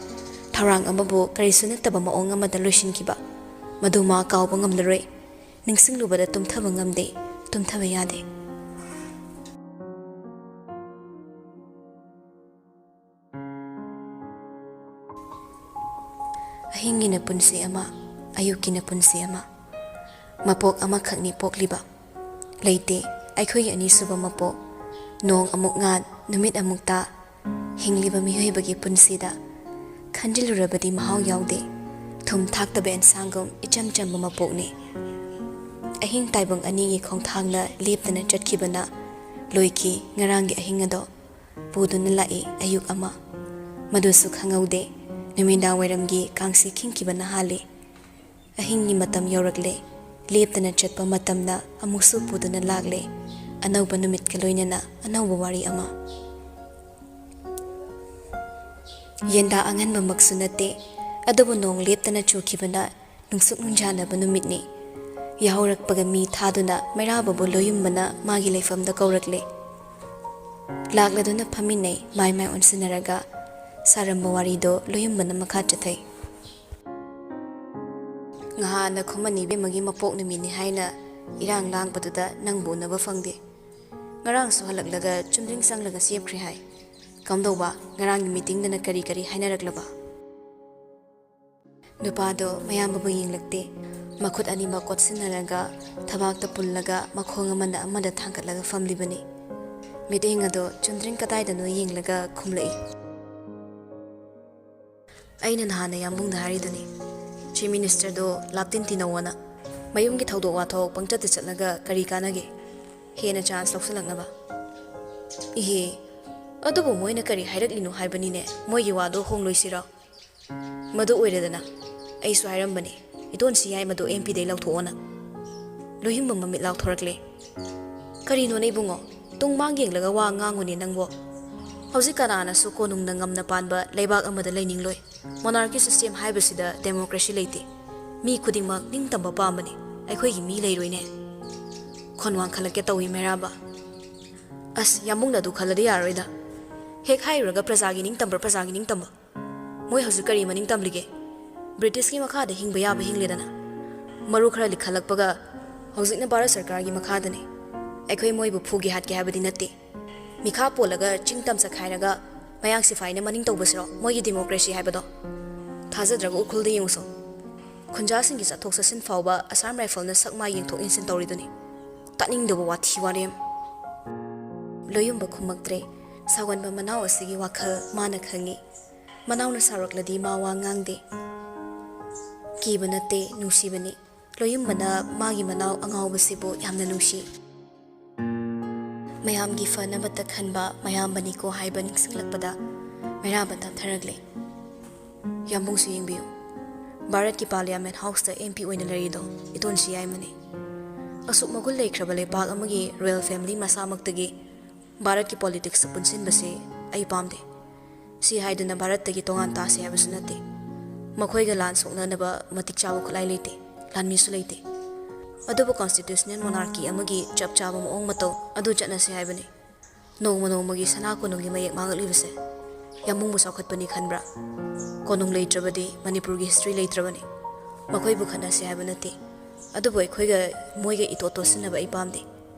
ꯊꯧꯔꯥꯡ ꯑꯃꯕꯨ ꯀꯔꯤꯁꯨ ꯅꯠꯇꯕ ꯃꯑꯣꯡ ꯑꯃꯗ ꯂꯣꯏꯁꯤꯟꯈꯤꯕ, ꯃꯗꯨ ꯃꯥ ꯀꯥꯎꯕ ꯉꯝꯂꯔꯣꯏ꯫ ꯅꯤꯡꯁꯤꯡꯂꯨꯕꯗ ꯇꯨꯝꯊꯕ ꯉꯝꯗꯦ, ꯇꯨꯝꯊꯕ ꯌꯥꯗꯦ꯫ ꯑꯍꯤꯡꯒꯤꯅ ꯄꯨꯟꯁꯤ ꯑꯃ, ꯑꯌꯨꯛꯀꯤꯅ ꯄꯨꯟꯁꯤ ꯑꯃ꯫ ꯃꯄꯣꯛ ꯑꯃꯈꯛꯅꯤ ꯄꯣꯛꯂꯤꯕ꯫ ꯂꯩꯇꯦ ꯑꯩꯈꯣꯏꯒꯤ ꯑꯅꯤꯁꯨꯕ ꯃꯄꯣꯛ꯫ ꯅꯣꯡ ꯑꯃꯨꯛ ꯉꯥꯟ, ꯅꯨꯃꯤꯠ ꯑꯃꯨꯛ ꯇꯥ, ꯍꯤꯡꯂꯤꯕ ꯃꯤꯑꯣꯏꯕꯒꯤ ꯄꯨꯟꯁꯤꯗ ꯈꯟꯖꯤꯜꯂꯨꯔꯕꯗꯤ ꯃꯍꯥꯎ ꯌꯥꯎꯗꯦ꯫ ꯊꯨꯝ ꯊꯥꯛꯇꯕ ꯑꯦꯟꯁꯥꯡꯒꯨꯝ ꯏꯆꯝ ꯆꯝꯕ ꯃꯄꯣꯛꯅꯤ꯫ ꯑꯍꯤꯡ ꯇꯥꯏꯕꯪ ꯑꯅꯤꯒꯤ ꯈꯣꯡꯊꯥꯡꯅ ꯂꯦꯞꯇꯅ ꯆꯠꯈꯤꯕꯅ ꯂꯣꯏꯈꯤ ꯉꯔꯥꯡꯒꯤ ꯑꯍꯤꯡ ꯑꯗꯣ꯫ ꯄꯨꯗꯨꯅ ꯂꯥꯛꯏ ꯑꯌꯨꯛ ꯑꯃ꯫ ꯃꯗꯨꯁꯨ ꯈꯪꯍꯧꯗꯦ, ꯅꯨꯃꯤꯗꯥꯡ ꯋꯥꯏꯔꯝꯒꯤ ꯀꯥꯡꯁꯤ ꯈꯤꯡꯈꯤꯕꯅ ꯍꯥꯜꯂꯤ꯫ ꯑꯍꯤꯡꯒꯤ ꯃꯇꯝ ꯌꯧꯔꯛꯂꯦ꯫ ꯂꯦꯞꯇꯅ ꯆꯠꯄ ꯃꯇꯝꯅ ꯑꯃꯨꯛꯁꯨ ꯄꯨꯗꯨꯅ ꯂꯥꯛꯂꯦ꯫ ꯑꯅꯧꯕ ꯅꯨꯃꯤꯠꯀ ꯂꯣꯏꯅꯅ ꯑꯅꯧꯕ ꯋꯥꯔꯤ ꯑꯃ꯫ ꯌꯦꯟꯗꯥ ꯑꯉꯟꯕꯃꯛꯁꯨ ꯅꯠꯇꯦ, ꯑꯗꯨꯕꯨ ꯅꯣꯡ ꯂꯦꯞꯇꯅ ꯆꯨꯈꯤꯕꯅ ꯅꯨꯡꯁꯨꯛ ꯅꯨꯡꯖꯥꯅꯕ ꯅꯨꯃꯤꯠꯅꯤ꯫ ꯌꯥꯍꯧꯔꯛꯄꯒ ꯃꯤ ꯊꯥꯗꯨꯅ ꯃꯩꯔꯥꯕꯕꯨ ꯂꯣꯌꯨꯝꯕꯅ ꯃꯥꯒꯤ ꯂꯩꯐꯝꯗ ꯀꯧꯔꯛꯂꯦ꯫ ꯂꯥꯛꯂꯗꯨꯅ ꯐꯝꯃꯤꯟꯅꯩ, ꯃꯥꯏ ꯃꯥꯏ ꯑꯣꯟꯁꯤꯟꯅꯔꯒ꯫ ꯁꯥꯔꯝꯕ ꯋꯥꯔꯤꯗꯣ ꯂꯣꯌꯨꯝꯕꯅ ꯃꯈꯥ ꯆꯠꯊꯩ꯫ "ꯉꯍꯥꯟ ꯅꯈꯨꯃꯟ ꯏꯕꯦꯝꯃꯒꯤ ꯃꯄꯣꯛ ꯅꯨꯃꯤꯠꯅꯤ ꯍꯥꯏꯅ ꯏꯔꯥꯡ ꯂꯥꯡꯕꯗꯨꯗ ꯅꯪꯕꯨ ꯎꯅꯕ ꯐꯪꯗꯦ꯫ ꯉꯔꯥꯡꯁꯨ ꯍꯜꯂꯛꯂꯒ ꯆꯨꯝꯗ꯭ꯔꯤꯡ ꯆꯪꯂꯒ ꯆꯦꯞꯈ꯭ꯔꯦ ꯍꯥꯏ꯫ ꯀꯝꯗꯧꯕ? ꯉꯔꯥꯡꯒꯤ ꯃꯤꯇꯤꯡꯗꯅ ꯀꯔꯤ ꯀꯔꯤ ꯍꯥꯏꯅꯔꯛꯂꯕ?" ꯅꯨꯄꯥꯗꯣ ꯃꯌꯥꯝꯕꯕꯨ ꯌꯦꯡꯂꯛꯇꯦ꯫ ꯃꯈꯨꯠ ꯑꯅꯤꯃꯛ ꯀꯣꯠꯁꯤꯟꯅꯔꯒ, ꯊꯕꯥꯛꯇ ꯄꯨꯜꯂꯒ, ꯃꯈꯣꯡ ꯑꯃꯅ ꯑꯃꯗ ꯊꯥꯡꯒꯠꯂꯒ ꯐꯝꯂꯤꯕꯅꯤ꯫ ꯃꯤꯠꯌꯦꯡ ꯑꯗꯣ ꯆꯨꯝꯗ꯭ꯔꯤꯡ ꯀꯗꯥꯏꯗꯅꯣ ꯌꯦꯡꯂꯒ ꯈꯨꯝꯂꯛꯏ꯫ "ꯑꯩꯅ ꯅꯍꯥꯟꯅ ꯌꯥꯝꯕꯨꯡꯗ ꯍꯥꯏꯔꯤꯗꯨꯅꯤ, ꯆꯤꯐ ꯃꯤꯅꯤꯁꯇꯔꯗꯣ ꯂꯥꯞꯇꯤꯟ ꯇꯤꯟꯅꯧꯑꯣꯅ꯫ ꯃꯌꯨꯝꯒꯤ ꯊꯧꯗꯣꯛ ꯋꯥꯊꯣꯛ ꯄꯪꯆꯠꯇ ꯆꯠꯂꯒ ꯀꯔꯤ ꯀꯥꯟꯅꯒꯦ? ꯍꯦꯟꯅ ꯆꯥꯟꯁ ꯂꯧꯁꯤꯜꯂꯛꯅꯕ꯫" "ꯏꯍꯦ, ꯑꯗꯨꯕꯨ ꯃꯣꯏꯅ ꯀꯔꯤ ꯍꯥꯏꯔꯛꯂꯤꯅꯣ ꯍꯥꯏꯕꯅꯤꯅꯦ, ꯃꯣꯏꯒꯤ ꯋꯥꯗꯣ ꯍꯣꯡꯂꯣꯏꯁꯤꯔꯣ?" "ꯃꯗꯨ ꯑꯣꯏꯔꯦꯗꯅ, ꯑꯩꯁꯨ ꯍꯥꯏꯔꯝꯕꯅꯤ, ꯏꯇꯣꯟꯁꯤ ꯌꯥꯏꯃꯗꯣ ꯑꯦꯝ ꯄꯤꯗꯩ ꯂꯧꯊꯣꯛꯑꯣꯅ꯫" ꯂꯣꯏꯍꯤꯝꯕ ꯃꯃꯤꯠ ꯂꯥꯎꯊꯣꯔꯛꯂꯦ꯫ "ꯀꯔꯤꯅꯣꯅꯦ ꯏꯕꯨꯡꯉꯣ, ꯇꯨꯡ ꯃꯥꯡ ꯌꯦꯡꯂꯒ ꯋꯥ ꯉꯥꯡꯉꯨꯅꯦ ꯅꯪꯕꯣ꯫ ꯍꯧꯖꯤꯛ ꯀꯅꯥꯅꯁꯨ ꯀꯣꯅꯨꯡꯅ ꯉꯝꯅ ꯄꯥꯟꯕ ꯂꯩꯕꯥꯛ ꯑꯃꯗ ꯂꯩꯅꯤꯡꯂꯣꯏ꯫ ꯃꯣꯅꯥꯔꯀꯤ ꯁꯤꯁꯇꯦꯝ ꯍꯥꯏꯕꯁꯤꯗ ꯗꯦꯃꯣꯀ꯭ꯔꯦꯁꯤ ꯂꯩꯇꯦ꯫ ꯃꯤ ꯈꯨꯗꯤꯡꯃꯛ ꯅꯤꯡꯇꯝꯕ ꯄꯥꯝꯕꯅꯤ꯫ ꯑꯩꯈꯣꯏꯒꯤ ꯃꯤ ꯂꯩꯔꯣꯏꯅꯦ꯫" ꯈꯣꯟ ꯋꯥꯡꯈꯠꯂꯛꯀꯦ ꯇꯧꯏ ꯃꯩꯔꯥꯕ꯫ "ꯑꯁ, ꯌꯥꯝꯕꯨꯡꯅ ꯑꯗꯨ ꯈꯜꯂꯗꯤ ꯌꯥꯔꯣꯏꯗ꯫ ꯍꯦꯛ ꯍꯥꯏꯔꯨꯔꯒ ꯄ꯭ꯔꯖꯥꯒꯤ ꯅꯤꯡꯇꯝꯕ꯭ꯔꯥ, ꯄ꯭ꯔꯖꯥꯒꯤ ꯅꯤꯡꯇꯝꯕ? ꯃꯣꯏ ꯍꯧꯖꯤꯛ ꯀꯔꯤ ꯃꯅꯤꯡ ꯇꯝꯂꯤꯒꯦ? ꯕ꯭ꯔꯤꯇꯤꯁꯀꯤ ꯃꯈꯥꯗ ꯍꯤꯡꯕ ꯌꯥꯕ ꯍꯤꯡꯂꯦꯗꯅ꯫ ꯃꯔꯨ ꯈꯔ ꯂꯤꯈꯠꯂꯛꯄꯒ ꯍꯧꯖꯤꯛꯅ ꯚꯥꯔꯠ ꯁꯔꯀꯥꯔꯒꯤ ꯃꯈꯥꯗꯅꯤ꯫ ꯑꯩꯈꯣꯏ ꯃꯣꯏꯕꯨ ꯐꯨꯒꯦ ꯍꯥꯠꯀꯦ ꯍꯥꯏꯕꯗꯤ ꯅꯠꯇꯦ꯫ ꯃꯤꯈꯥ ꯄꯣꯜꯂꯒ ꯆꯤꯡ ꯇꯝ ꯆꯈꯥꯏꯔꯒ ꯃꯌꯥꯡ ꯁꯤꯐꯥꯏꯅ ꯃꯅꯤꯡ ꯇꯧꯕꯁꯤꯔꯣ ꯃꯣꯏꯒꯤ ꯗꯦꯃꯣꯀ꯭ꯔꯦꯁꯤ ꯍꯥꯏꯕꯗꯣ? ꯊꯥꯖꯗ꯭ꯔꯒ ꯎꯈ꯭ꯔꯨꯜꯗ ꯌꯦꯡꯉꯨꯁꯣ꯫ ꯈꯨꯟꯖꯥꯁꯤꯡꯒꯤ ꯆꯠꯊꯣꯛ ꯆꯠꯁꯤꯟ ꯐꯥꯎꯕ ꯑꯁꯥꯝ ꯔꯥꯏꯐꯜꯅ ꯁꯛ ꯃꯥꯏ ꯌꯦꯡꯊꯣꯛ ꯌꯦꯡꯁꯤꯟ ꯇꯧꯔꯤꯗꯨꯅꯤ꯫ ꯇꯥꯅꯤꯡꯗꯕ ꯋꯥꯊꯤ ꯋꯥꯔꯦꯝ꯫" ꯂꯣꯌꯨꯝꯕ ꯈꯨꯝꯃꯛꯇ꯭ꯔꯦ꯫ ꯁꯥꯎꯒꯟꯕ ꯃꯅꯥꯎ ꯑꯁꯤꯒꯤ ꯋꯥꯈꯜ ꯃꯥꯅ ꯈꯪꯏ꯫ ꯃꯅꯥꯎꯅ ꯁꯥꯎꯔꯛꯂꯗꯤ ꯃꯥ ꯋꯥ ꯉꯥꯡꯗꯦ꯫ ꯀꯤꯕ ꯅꯠꯇꯦ, ꯅꯨꯡꯁꯤꯕꯅꯤ꯫ ꯂꯣꯌꯨꯝꯕꯅ ꯃꯥꯒꯤ ꯃꯅꯥꯎ ꯑꯉꯥꯎꯕꯁꯤꯕꯨ ꯌꯥꯝꯅ ꯅꯨꯡꯁꯤ꯫ ꯃꯌꯥꯝꯒꯤ ꯐꯅꯕꯇ ꯈꯟꯕ ꯃꯌꯥꯝꯕꯅꯤꯀꯣ ꯍꯥꯏꯕ ꯅꯤꯡꯁꯤꯡꯂꯛꯄꯗ ꯃꯩꯔꯥꯕ ꯇꯞꯊꯔꯛꯂꯦ꯫ "ꯌꯥꯝꯕꯨꯡꯁꯨ ꯌꯦꯡꯕꯤꯌꯨ꯫ ꯚꯥꯔꯠꯀꯤ ꯄꯥꯔꯂꯤꯌꯥꯃꯦꯟ ꯍꯥꯎꯁꯇ ꯑꯦꯝ ꯄꯤ ꯑꯣꯏꯅ ꯂꯩꯔꯤꯗꯣ ꯏꯇꯣꯟꯁꯤ ꯌꯥꯏꯃꯅꯤ꯫ ꯑꯁꯨꯛ ꯃꯒꯨꯟ ꯂꯩꯈ꯭ꯔꯕ ꯂꯩꯄꯥꯛ ꯑꯃꯒꯤ ꯔꯣꯌꯦꯜ ꯐꯦꯃꯤꯂꯤ ꯃꯁꯥꯃꯛꯇꯒꯤ ꯚꯥꯔꯠꯀꯤ ꯄꯣꯂꯤꯇꯤꯛꯁꯇ ꯄꯨꯟꯁꯤꯟꯕꯁꯤ ꯑꯩ ꯄꯥꯝꯗꯦ꯫ ꯁꯤ ꯍꯥꯏꯗꯨꯅ ꯚꯥꯔꯠꯇꯒꯤ ꯇꯣꯉꯥꯟ ꯇꯥꯁꯤ ꯍꯥꯏꯕꯁꯨ ꯅꯠꯇꯦ꯫ ꯃꯈꯣꯏꯒ ꯂꯥꯟ ꯁꯣꯛꯅꯅꯕ ꯃꯇꯤꯛ ꯆꯥꯕ ꯈꯨꯠꯂꯥꯏ ꯂꯩꯇꯦ, ꯂꯥꯟꯃꯤꯁꯨ ꯂꯩꯇꯦ꯫ ꯑꯗꯨꯕꯨ constitutional monarchy ꯑꯃꯒꯤ ꯆꯞ ꯆꯥꯕ ꯃꯑꯣꯡ ꯃꯇꯧ ꯑꯗꯨ ꯆꯠꯅꯁꯦ ꯍꯥꯏꯕꯅꯤ꯫ ꯅꯣꯡꯃ ꯅꯣꯡꯃꯒꯤ ꯁꯅꯥ ꯀꯣꯅꯨꯡꯒꯤ ꯃꯌꯦꯛ ꯃꯥꯡꯂꯛꯂꯤꯕꯁꯦ ꯌꯥꯝꯕꯨꯡꯕꯨ ꯆꯥꯎꯈꯠꯄꯅꯤ ꯈꯟꯕ꯭ꯔꯥ? ꯀꯣꯅꯨꯡ ꯂꯩꯇ꯭ꯔꯕꯗꯤ ꯃꯅꯤꯄꯨꯔꯒꯤ history ꯂꯩꯇ꯭ꯔꯕꯅꯤ꯫ ꯃꯈꯣꯏꯕꯨ ꯈꯠꯅꯁꯦ ꯍꯥꯏꯕ ꯅꯠꯇꯦ, ꯑꯗꯨꯕꯨ ꯑꯩꯈꯣꯏꯒ ꯃꯣꯏꯒ ꯏꯇꯣꯠ ꯇꯣꯠꯁꯤꯟꯅꯕ ꯑꯩ ꯄꯥꯝꯗꯦ꯫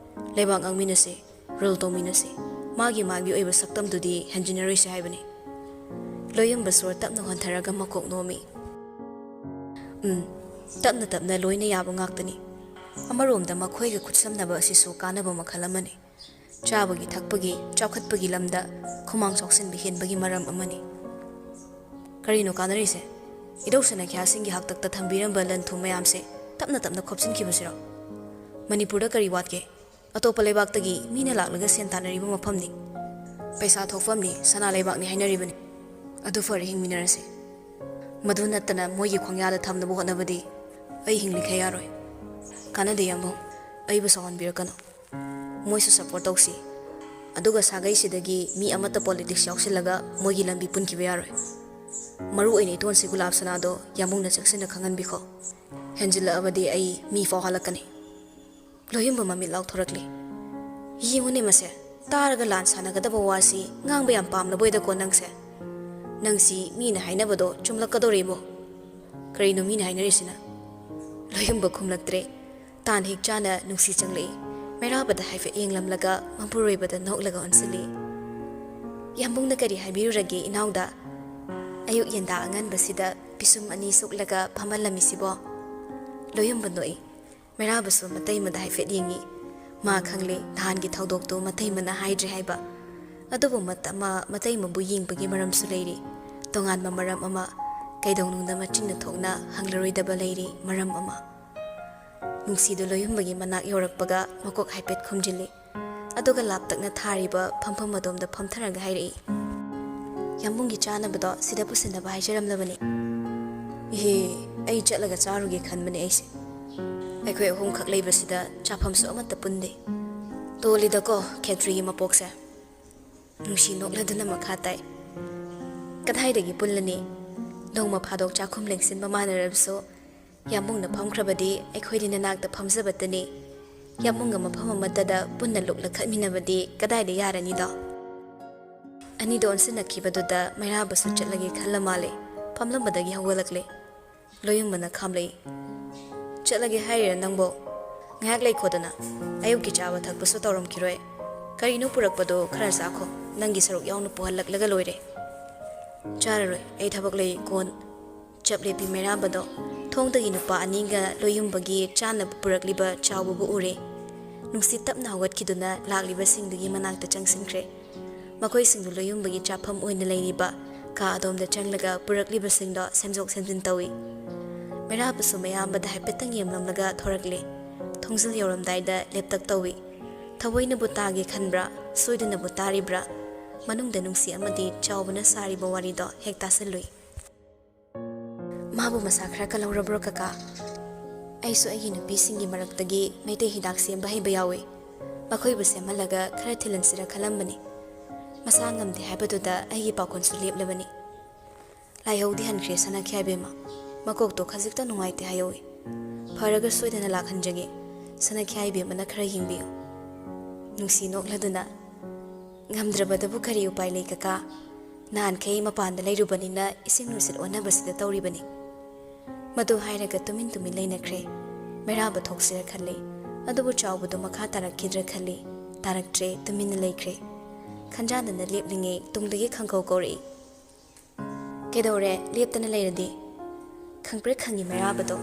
ꯂꯩꯕꯥꯛ ꯉꯥꯛꯃꯤꯟꯅꯁꯤ, rule ꯇꯧꯃꯤꯟꯅꯁꯤ꯫ ꯃꯥꯒꯤ ꯃꯥꯒꯤ ꯑꯣꯏꯕ ꯁꯛꯇꯝꯗꯨꯗꯤ ꯍꯦꯟꯖꯤꯟꯅꯔꯣꯏꯁꯤ ꯍꯥꯏꯕꯅꯤ꯫ ꯂꯣꯌꯝꯕ ꯁꯣꯔ ꯇꯞꯅ ꯍꯣꯟꯊꯔꯒ ꯃꯀꯣꯛ ꯅꯣꯝꯃꯤ꯫ ꯎꯝ, ꯇꯞꯅ ꯇꯞꯅ ꯂꯣꯏꯅ ꯌꯥꯕ ꯉꯥꯛꯇꯅꯤ꯫ ꯑꯃꯔꯣꯝꯗ ꯃꯈꯣꯏꯒ ꯈꯨꯠꯁꯝꯅꯕ ꯑꯁꯤꯁꯨ ꯀꯥꯟꯅꯕ ꯃꯈꯜ ꯑꯃꯅꯤ꯫ ꯆꯥꯕꯒꯤ ꯊꯛꯄꯒꯤ, ꯆꯥꯎꯈꯠꯄꯒꯤ ꯂꯝꯗ ꯈꯨꯃꯥꯡ ꯆꯥꯎꯁꯤꯟꯕ ꯍꯦꯟꯕꯒꯤ ꯃꯔꯝ ꯑꯃꯅꯤ꯫ ꯀꯔꯤꯅꯣ ꯀꯥꯟꯅꯔꯤꯁꯦ? ꯏꯙꯧ ꯁꯅꯥꯈ꯭ꯌꯥꯁꯤꯡꯒꯤ ꯍꯥꯛꯇꯛꯇ ꯊꯝꯕꯤꯔꯝꯕ ꯂꯟ ꯊꯨꯝ ꯃꯌꯥꯝꯁꯦ ꯇꯞꯅ ꯇꯞꯅ ꯈꯣꯞꯆꯤꯟꯈꯤꯕꯁꯤꯔꯣ? ꯃꯅꯤꯄꯨꯔꯗ ꯀꯔꯤ ꯋꯥꯠꯀꯦ? ꯑꯇꯣꯞꯄ ꯂꯩꯕꯥꯛꯇꯒꯤ ꯃꯤꯅ ꯂꯥꯛꯂꯒ ꯁꯦꯟ ꯇꯥꯟꯅꯔꯤꯕ ꯃꯐꯝꯅꯤ꯫ ꯄꯩꯁꯥ ꯊꯣꯛꯐꯝꯅꯤ, ꯁꯅꯥ ꯂꯩꯕꯥꯛꯅꯤ ꯍꯥꯏꯅꯔꯤꯕꯅꯤ꯫ ꯑꯗꯨ ꯐꯔꯦ, ꯍꯤꯡꯃꯤꯟꯅꯔꯁꯤ꯫ ꯃꯗꯨ ꯅꯠꯇꯅ ꯃꯣꯏꯒꯤ ꯈꯣꯡꯌꯥꯗ ꯊꯝꯅꯕ ꯍꯣꯠꯅꯕꯗꯤ ꯑꯩ ꯍꯤꯡꯂꯤꯈꯩ ꯌꯥꯔꯣꯏ꯫ ꯀꯥꯟꯅꯗꯦ ꯌꯥꯝꯕꯨꯡ, ꯑꯩꯕꯨ ꯁꯥꯎꯍꯟꯕꯤꯔꯛꯀꯅꯨ꯫ ꯃꯣꯏꯁꯨ support ꯇꯧꯁꯤ꯫ ꯑꯗꯨꯒ ꯁꯥꯒꯩꯁꯤꯗꯒꯤ ꯃꯤ ꯑꯃꯠꯇ politics ꯌꯥꯎꯁꯤꯜꯂꯒ ꯃꯣꯏꯒꯤ ꯂꯝꯕꯤ ꯄꯨꯟꯈꯤꯕ ꯌꯥꯔꯣꯏ꯫ ꯃꯔꯨ ꯑꯣꯏꯅ ꯏꯇꯣꯟꯁꯤ ꯒꯨꯂꯥꯞ ꯁꯅꯥꯗꯣ ꯌꯥꯝꯕꯨꯡꯅ ꯆꯦꯛꯁꯤꯟꯅ ꯈꯪꯍꯟꯕꯤꯈꯣ꯫ ꯍꯦꯟꯖꯤꯜꯂꯛꯑꯕꯗꯤ ꯑꯩ ꯃꯤ ꯐꯥꯎ ꯍꯥꯜꯂꯛꯀꯅꯤ꯫ ꯂꯣꯌꯨꯝꯕ ꯃꯃꯤꯠ ꯂꯥꯎꯊꯣꯔꯛꯂꯤ꯫ ꯌꯦꯡꯉꯨꯅꯦ ꯃꯁꯦ, ꯇꯥꯔꯒ ꯂꯥꯟ ꯁꯥꯟꯅꯒꯗꯕ ꯋꯥꯁꯤ ꯉꯥꯡꯕ ꯌꯥꯝ ꯄꯥꯝꯂꯕꯣꯏꯗꯀꯣ ꯅꯪꯁꯦ꯫ ꯅꯪꯁꯤ ꯃꯤꯅ ꯍꯥꯏꯅꯕꯗꯣ ꯆꯨꯝꯂꯛꯀꯗꯧꯔꯤꯕꯣ? ꯀꯔꯤꯅꯣ ꯃꯤꯅ ꯍꯥꯏꯅꯔꯤꯁꯤꯅ? ꯂꯣꯌꯨꯝꯕ ꯈꯨꯝꯂꯛꯇ꯭ꯔꯦ꯫ ꯇꯥꯟ ꯍꯦꯛ ꯆꯥꯅ ꯅꯨꯡꯁꯤ ꯆꯪꯂꯛꯏ꯫ ꯃꯩꯔꯥꯕꯗ ꯍꯥꯏꯐꯦꯠ ꯌꯦꯡꯂꯝꯂꯒ ꯃꯄꯨꯔꯣꯏꯕꯗ ꯅꯣꯛꯂꯒ ꯑꯣꯟꯁꯤꯜꯂꯤ꯫ ꯌꯥꯝꯕꯨꯡꯅ ꯀꯔꯤ ꯍꯥꯏꯕꯤꯔꯨꯔꯒꯦ ꯏꯅꯥꯎꯗ? ꯑꯌꯨꯛ ꯌꯦꯟꯗꯥ ꯑꯉꯟꯕꯁꯤꯗ ꯄꯤꯁꯨꯝ ꯑꯅꯤ ꯁꯨꯛꯂꯒ ꯐꯝꯍꯜꯂꯝꯃꯤꯁꯤꯕꯣ? ꯂꯣꯌꯨꯝꯕ ꯅꯣꯛꯏ꯫ ꯃꯩꯔꯥꯕꯁꯨ ꯃꯇꯩꯃꯗ ꯍꯥꯏꯐꯦꯠ ꯌꯦꯡꯉꯤ꯫ ꯃꯥ ꯈꯪꯂꯦ ꯅꯍꯥꯟꯒꯤ ꯊꯧꯗꯣꯛꯇꯨ ꯃꯇꯩꯃꯅ ꯍꯥꯏꯗ꯭ꯔꯦ ꯍꯥꯏꯕ꯫ ꯑꯗꯨꯕꯨ ꯃꯇ-, ꯃꯥ ꯃꯇꯩꯃꯕꯨ ꯌꯦꯡꯕꯒꯤ ꯃꯔꯝꯁꯨ ꯂꯩꯔꯤ꯫ ꯇꯣꯉꯥꯟꯕ ꯃꯔꯝ ꯑꯃ, ꯀꯩꯗꯧꯅꯨꯡꯗ ꯃꯆꯤꯟꯅ ꯊꯣꯛꯅ ꯍꯪꯂꯔꯣꯏꯗꯕ ꯂꯩꯔꯤ ꯃꯔꯝ ꯑꯃ꯫ ꯅꯨꯡꯁꯤꯗꯨ ꯂꯣꯌꯨꯝꯕꯒꯤ ꯃꯅꯥꯛ ꯌꯧꯔꯛꯄꯒ ꯃꯀꯣꯛ ꯍꯥꯏꯐꯦꯠ ꯈꯨꯝꯖꯤꯜꯂꯤ꯫ ꯑꯗꯨꯒ ꯂꯥꯞꯇꯛꯅ ꯊꯥꯔꯤꯕ ꯐꯝꯐꯝ ꯑꯗꯣꯝꯗ ꯐꯝꯊꯔꯒ ꯍꯥꯏꯔꯛꯏ, "ꯌꯥꯝꯕꯨꯡꯒꯤ ꯆꯥꯅꯕꯗꯣ ꯁꯤꯗ ꯄꯨꯁꯤꯟꯅꯕ ꯍꯥꯏꯖꯔꯝꯂꯕꯅꯤ꯫" "ꯏꯍꯦ, ꯑꯩ ꯆꯠꯂꯒ ꯆꯥꯔꯨꯒꯦ ꯈꯟꯕꯅꯦ ꯑꯩꯁꯦ꯫ ꯑꯩꯈꯣꯏ ꯑꯍꯨꯝꯈꯛ ꯂꯩꯕꯁꯤꯗ ꯆꯥꯐꯝꯁꯨ ꯑꯃꯠꯇ ꯄꯨꯟꯗꯦ꯫ ꯇꯣꯜꯂꯤꯗꯀꯣ ꯈꯦꯇ꯭ꯔꯤꯒꯤ ꯃꯄꯣꯛꯁꯦ꯫ ꯅꯨꯡꯁꯤ ꯅꯣꯛꯂꯗꯨꯅ ꯃꯈꯥ ꯇꯥꯏ꯫ ꯀꯗꯥꯏꯗꯒꯤ ꯄꯨꯜꯂꯅꯤ? ꯅꯣꯡꯃ ꯐꯥꯗꯣꯛ ꯆꯥꯛꯈꯨꯝ ꯂꯦꯡꯁꯤꯟꯕ ꯃꯥꯟꯅꯔꯕꯁꯨ ꯌꯥꯝꯕꯨꯡꯅ ꯐꯝꯈ꯭ꯔꯕꯗꯤ ꯑꯩꯈꯣꯏꯗꯤ ꯅꯅꯥꯛꯇ ꯐꯝꯖꯕꯇꯅꯤ꯫ ꯌꯥꯝꯕꯨꯡꯒ ꯃꯐꯝ ꯑꯃꯠꯇꯗ ꯄꯨꯟꯅ ꯂꯨꯞꯂꯈꯠꯃꯤꯟꯅꯕꯗꯤ ꯀꯗꯥꯏꯗ ꯌꯥꯔꯅꯤꯗꯣ? ꯑꯅꯤꯗꯣ ꯑꯣꯟꯁꯤꯟꯅꯈꯤꯕꯗꯨꯗ ꯃꯩꯔꯥꯕꯁꯨ ꯆꯠꯂꯒꯦ ꯈꯜꯂ ꯃꯥꯜꯂꯦ꯫ ꯐꯝꯂꯝꯕꯗꯒꯤ ꯍꯧꯒꯠꯂꯛꯂꯦ꯫ ꯂꯣꯌꯨꯝꯕꯅ ꯈꯥꯝꯂꯛꯏ꯫ "ꯆꯠꯂꯒꯦ ꯍꯥꯏꯔꯤꯔ ꯅꯪꯕꯣ? ꯉꯥꯏꯍꯥꯛ ꯂꯩꯈꯣꯗꯅ꯫ ꯑꯌꯨꯛꯀꯤ ꯆꯥꯕ ꯊꯛꯄꯁꯨ ꯇꯧꯔꯝꯈꯤꯔꯣꯏ꯫ ꯀꯔꯤꯅꯣ ꯄꯨꯔꯛꯄꯗꯣ ꯈꯔ ꯆꯥꯈꯣ꯫ ꯅꯪꯒꯤ ꯁꯔꯨꯛ ꯌꯥꯎꯅ ꯄꯨꯍꯜꯂꯛꯂꯒ ꯂꯣꯏꯔꯦ꯫" "ꯆꯥꯔꯔꯣꯏ, ꯑꯩ ꯊꯕꯛ ꯂꯩ, ꯀꯣꯟ꯫" ꯆꯞ ꯂꯦꯞꯄꯤ ꯃꯩꯔꯥꯕꯗꯣ꯫ ꯊꯣꯡꯗꯒꯤ ꯅꯨꯄꯥ ꯑꯅꯤꯒ ꯂꯣꯌꯨꯝꯕꯒꯤ ꯆꯥꯅꯕ ꯄꯨꯔꯛꯂꯤꯕ ꯆꯥꯎꯕꯕꯨ ꯎꯔꯦ꯫ ꯅꯨꯡꯁꯤꯠ ꯇꯞꯅ ꯍꯧꯒꯠꯈꯤꯗꯨꯅ ꯂꯥꯛꯂꯤꯕꯁꯤꯡꯗꯨꯒꯤ ꯃꯅꯥꯛꯇ ꯆꯪꯁꯤꯟꯈ꯭ꯔꯦ꯫ ꯃꯈꯣꯏꯁꯤꯡꯗꯨ ꯂꯣꯌꯨꯝꯕꯒꯤ ꯆꯥꯐꯝ ꯑꯣꯏꯅ ꯂꯩꯔꯤꯕ ꯀꯥ ꯑꯗꯣꯝꯗ ꯆꯪꯂꯒ ꯄꯨꯔꯛꯂꯤꯕꯁꯤꯡꯗꯣ ꯁꯦꯝꯗꯣꯛ ꯁꯦꯝꯖꯤꯟ ꯇꯧꯏ꯫ ꯃꯩꯔꯥꯕꯁꯨ ꯃꯌꯥꯝꯕꯗ ꯍꯥꯏꯐꯦꯠꯇꯪ ꯌꯦꯡꯂꯝꯂꯒ ꯊꯣꯔꯛꯂꯦ꯫ ꯊꯣꯡꯖꯤꯜ ꯌꯧꯔꯝꯗꯥꯏꯗ ꯂꯦꯞꯇꯛ ꯇꯧꯏ꯫ ꯊꯑꯣꯏꯅꯕꯨ ꯇꯥꯒꯦ ꯈꯟꯕ꯭ꯔꯥ? ꯁꯣꯏꯗꯅꯕꯨ ꯇꯥꯔꯤꯕ꯭ꯔꯥ? ꯃꯅꯨꯡꯗ ꯅꯨꯡꯁꯤ ꯑꯃꯗꯤ ꯆꯥꯎꯕꯅ ꯁꯥꯔꯤꯕ ꯋꯥꯔꯤꯗꯣ ꯍꯦꯛ ꯇꯥꯁꯤꯜꯂꯨꯏ꯫ "ꯃꯥꯕꯨ ꯃꯁꯥ ꯈꯔ ꯀꯜꯍꯧꯔꯕ꯭ꯔꯣ ꯀꯀꯥ? ꯑꯩꯁꯨ ꯑꯩꯒꯤ ꯅꯨꯄꯤꯁꯤꯡꯒꯤ ꯃꯔꯛꯇꯒꯤ ꯃꯩꯇꯩ ꯍꯤꯗꯥꯛ ꯁꯦꯝꯕ ꯍꯩꯕ ꯌꯥꯎꯏ꯫ ꯃꯈꯣꯏꯕꯨ ꯁꯦꯝꯍꯜꯂꯒ ꯈꯔ ꯊꯤꯜꯍꯟꯁꯤꯔ ꯈꯜꯂꯝꯕꯅꯤ꯫ ꯃꯁꯥ ꯉꯝꯗꯦ ꯍꯥꯏꯕꯗꯨꯗ ꯑꯩꯒꯤ ꯄꯥꯈꯣꯟꯁꯨ ꯂꯦꯞꯂꯕꯅꯤ꯫" "ꯂꯥꯏꯍꯧꯗꯤ ꯍꯟꯈ꯭ꯔꯦ ꯁꯅꯥꯈ꯭ꯌꯥꯏꯕꯦꯝꯃ꯫ ꯃꯀꯣꯛꯇꯣ ꯈꯖꯤꯛꯇ ꯅꯨꯡꯉꯥꯏꯇꯦ ꯍꯥꯏꯍꯧꯏ꯫ ꯐꯔꯒ ꯁꯣꯏꯗꯅ ꯂꯥꯛꯍꯟꯖꯒꯦ꯫ ꯁꯅꯥꯈ꯭ꯌꯥꯏꯕꯦꯝꯃꯅ ꯈꯔ ꯌꯦꯡꯕꯤꯌꯨ꯫" ꯅꯨꯡꯁꯤ ꯅꯣꯛꯂꯗꯨꯅ, "ꯉꯝꯗ꯭ꯔꯕꯗꯕꯨ ꯀꯔꯤ ꯎꯄꯥꯏ ꯂꯩ ꯀꯀꯥ? ꯅꯍꯥꯟꯈꯩ ꯃꯄꯥꯟꯗ ꯂꯩꯔꯨꯕꯅꯤꯅ ꯏꯁꯤꯡ ꯅꯨꯡꯁꯤꯠ ꯑꯣꯟꯅꯕꯁꯤꯗ ꯇꯧꯔꯤꯕꯅꯤ꯫" ꯃꯗꯨ ꯍꯥꯏꯔꯒ ꯇꯨꯃꯤꯟ ꯇꯨꯃꯤꯟ ꯂꯩꯅꯈ꯭ꯔꯦ꯫ ꯃꯩꯔꯥꯕ ꯊꯣꯛꯁꯤꯔ ꯈꯜꯂꯤ꯫ ꯑꯗꯨꯕꯨ ꯆꯥꯎꯕꯗꯨ ꯃꯈꯥ ꯇꯥꯔꯛꯈꯤꯗ꯭ꯔꯥ ꯈꯜꯂꯤ꯫ ꯇꯥꯔꯛꯇ꯭ꯔꯦ, ꯇꯨꯃꯤꯟꯅ ꯂꯩꯈ꯭ꯔꯦ꯫ ꯈꯟꯖꯥꯟꯅꯅ ꯂꯦꯞꯂꯤꯉꯩ ꯇꯨꯡꯗꯒꯤ ꯈꯪꯀꯧ ꯀꯧꯔꯛꯏ꯫ "ꯀꯩꯗꯧꯔꯦ ꯂꯦꯞꯇꯅ ꯂꯩꯔꯗꯤ?" ꯈꯪꯄ꯭ꯔꯦꯛ ꯈꯪꯉꯤ ꯃꯩꯔꯥꯕꯗꯣ꯫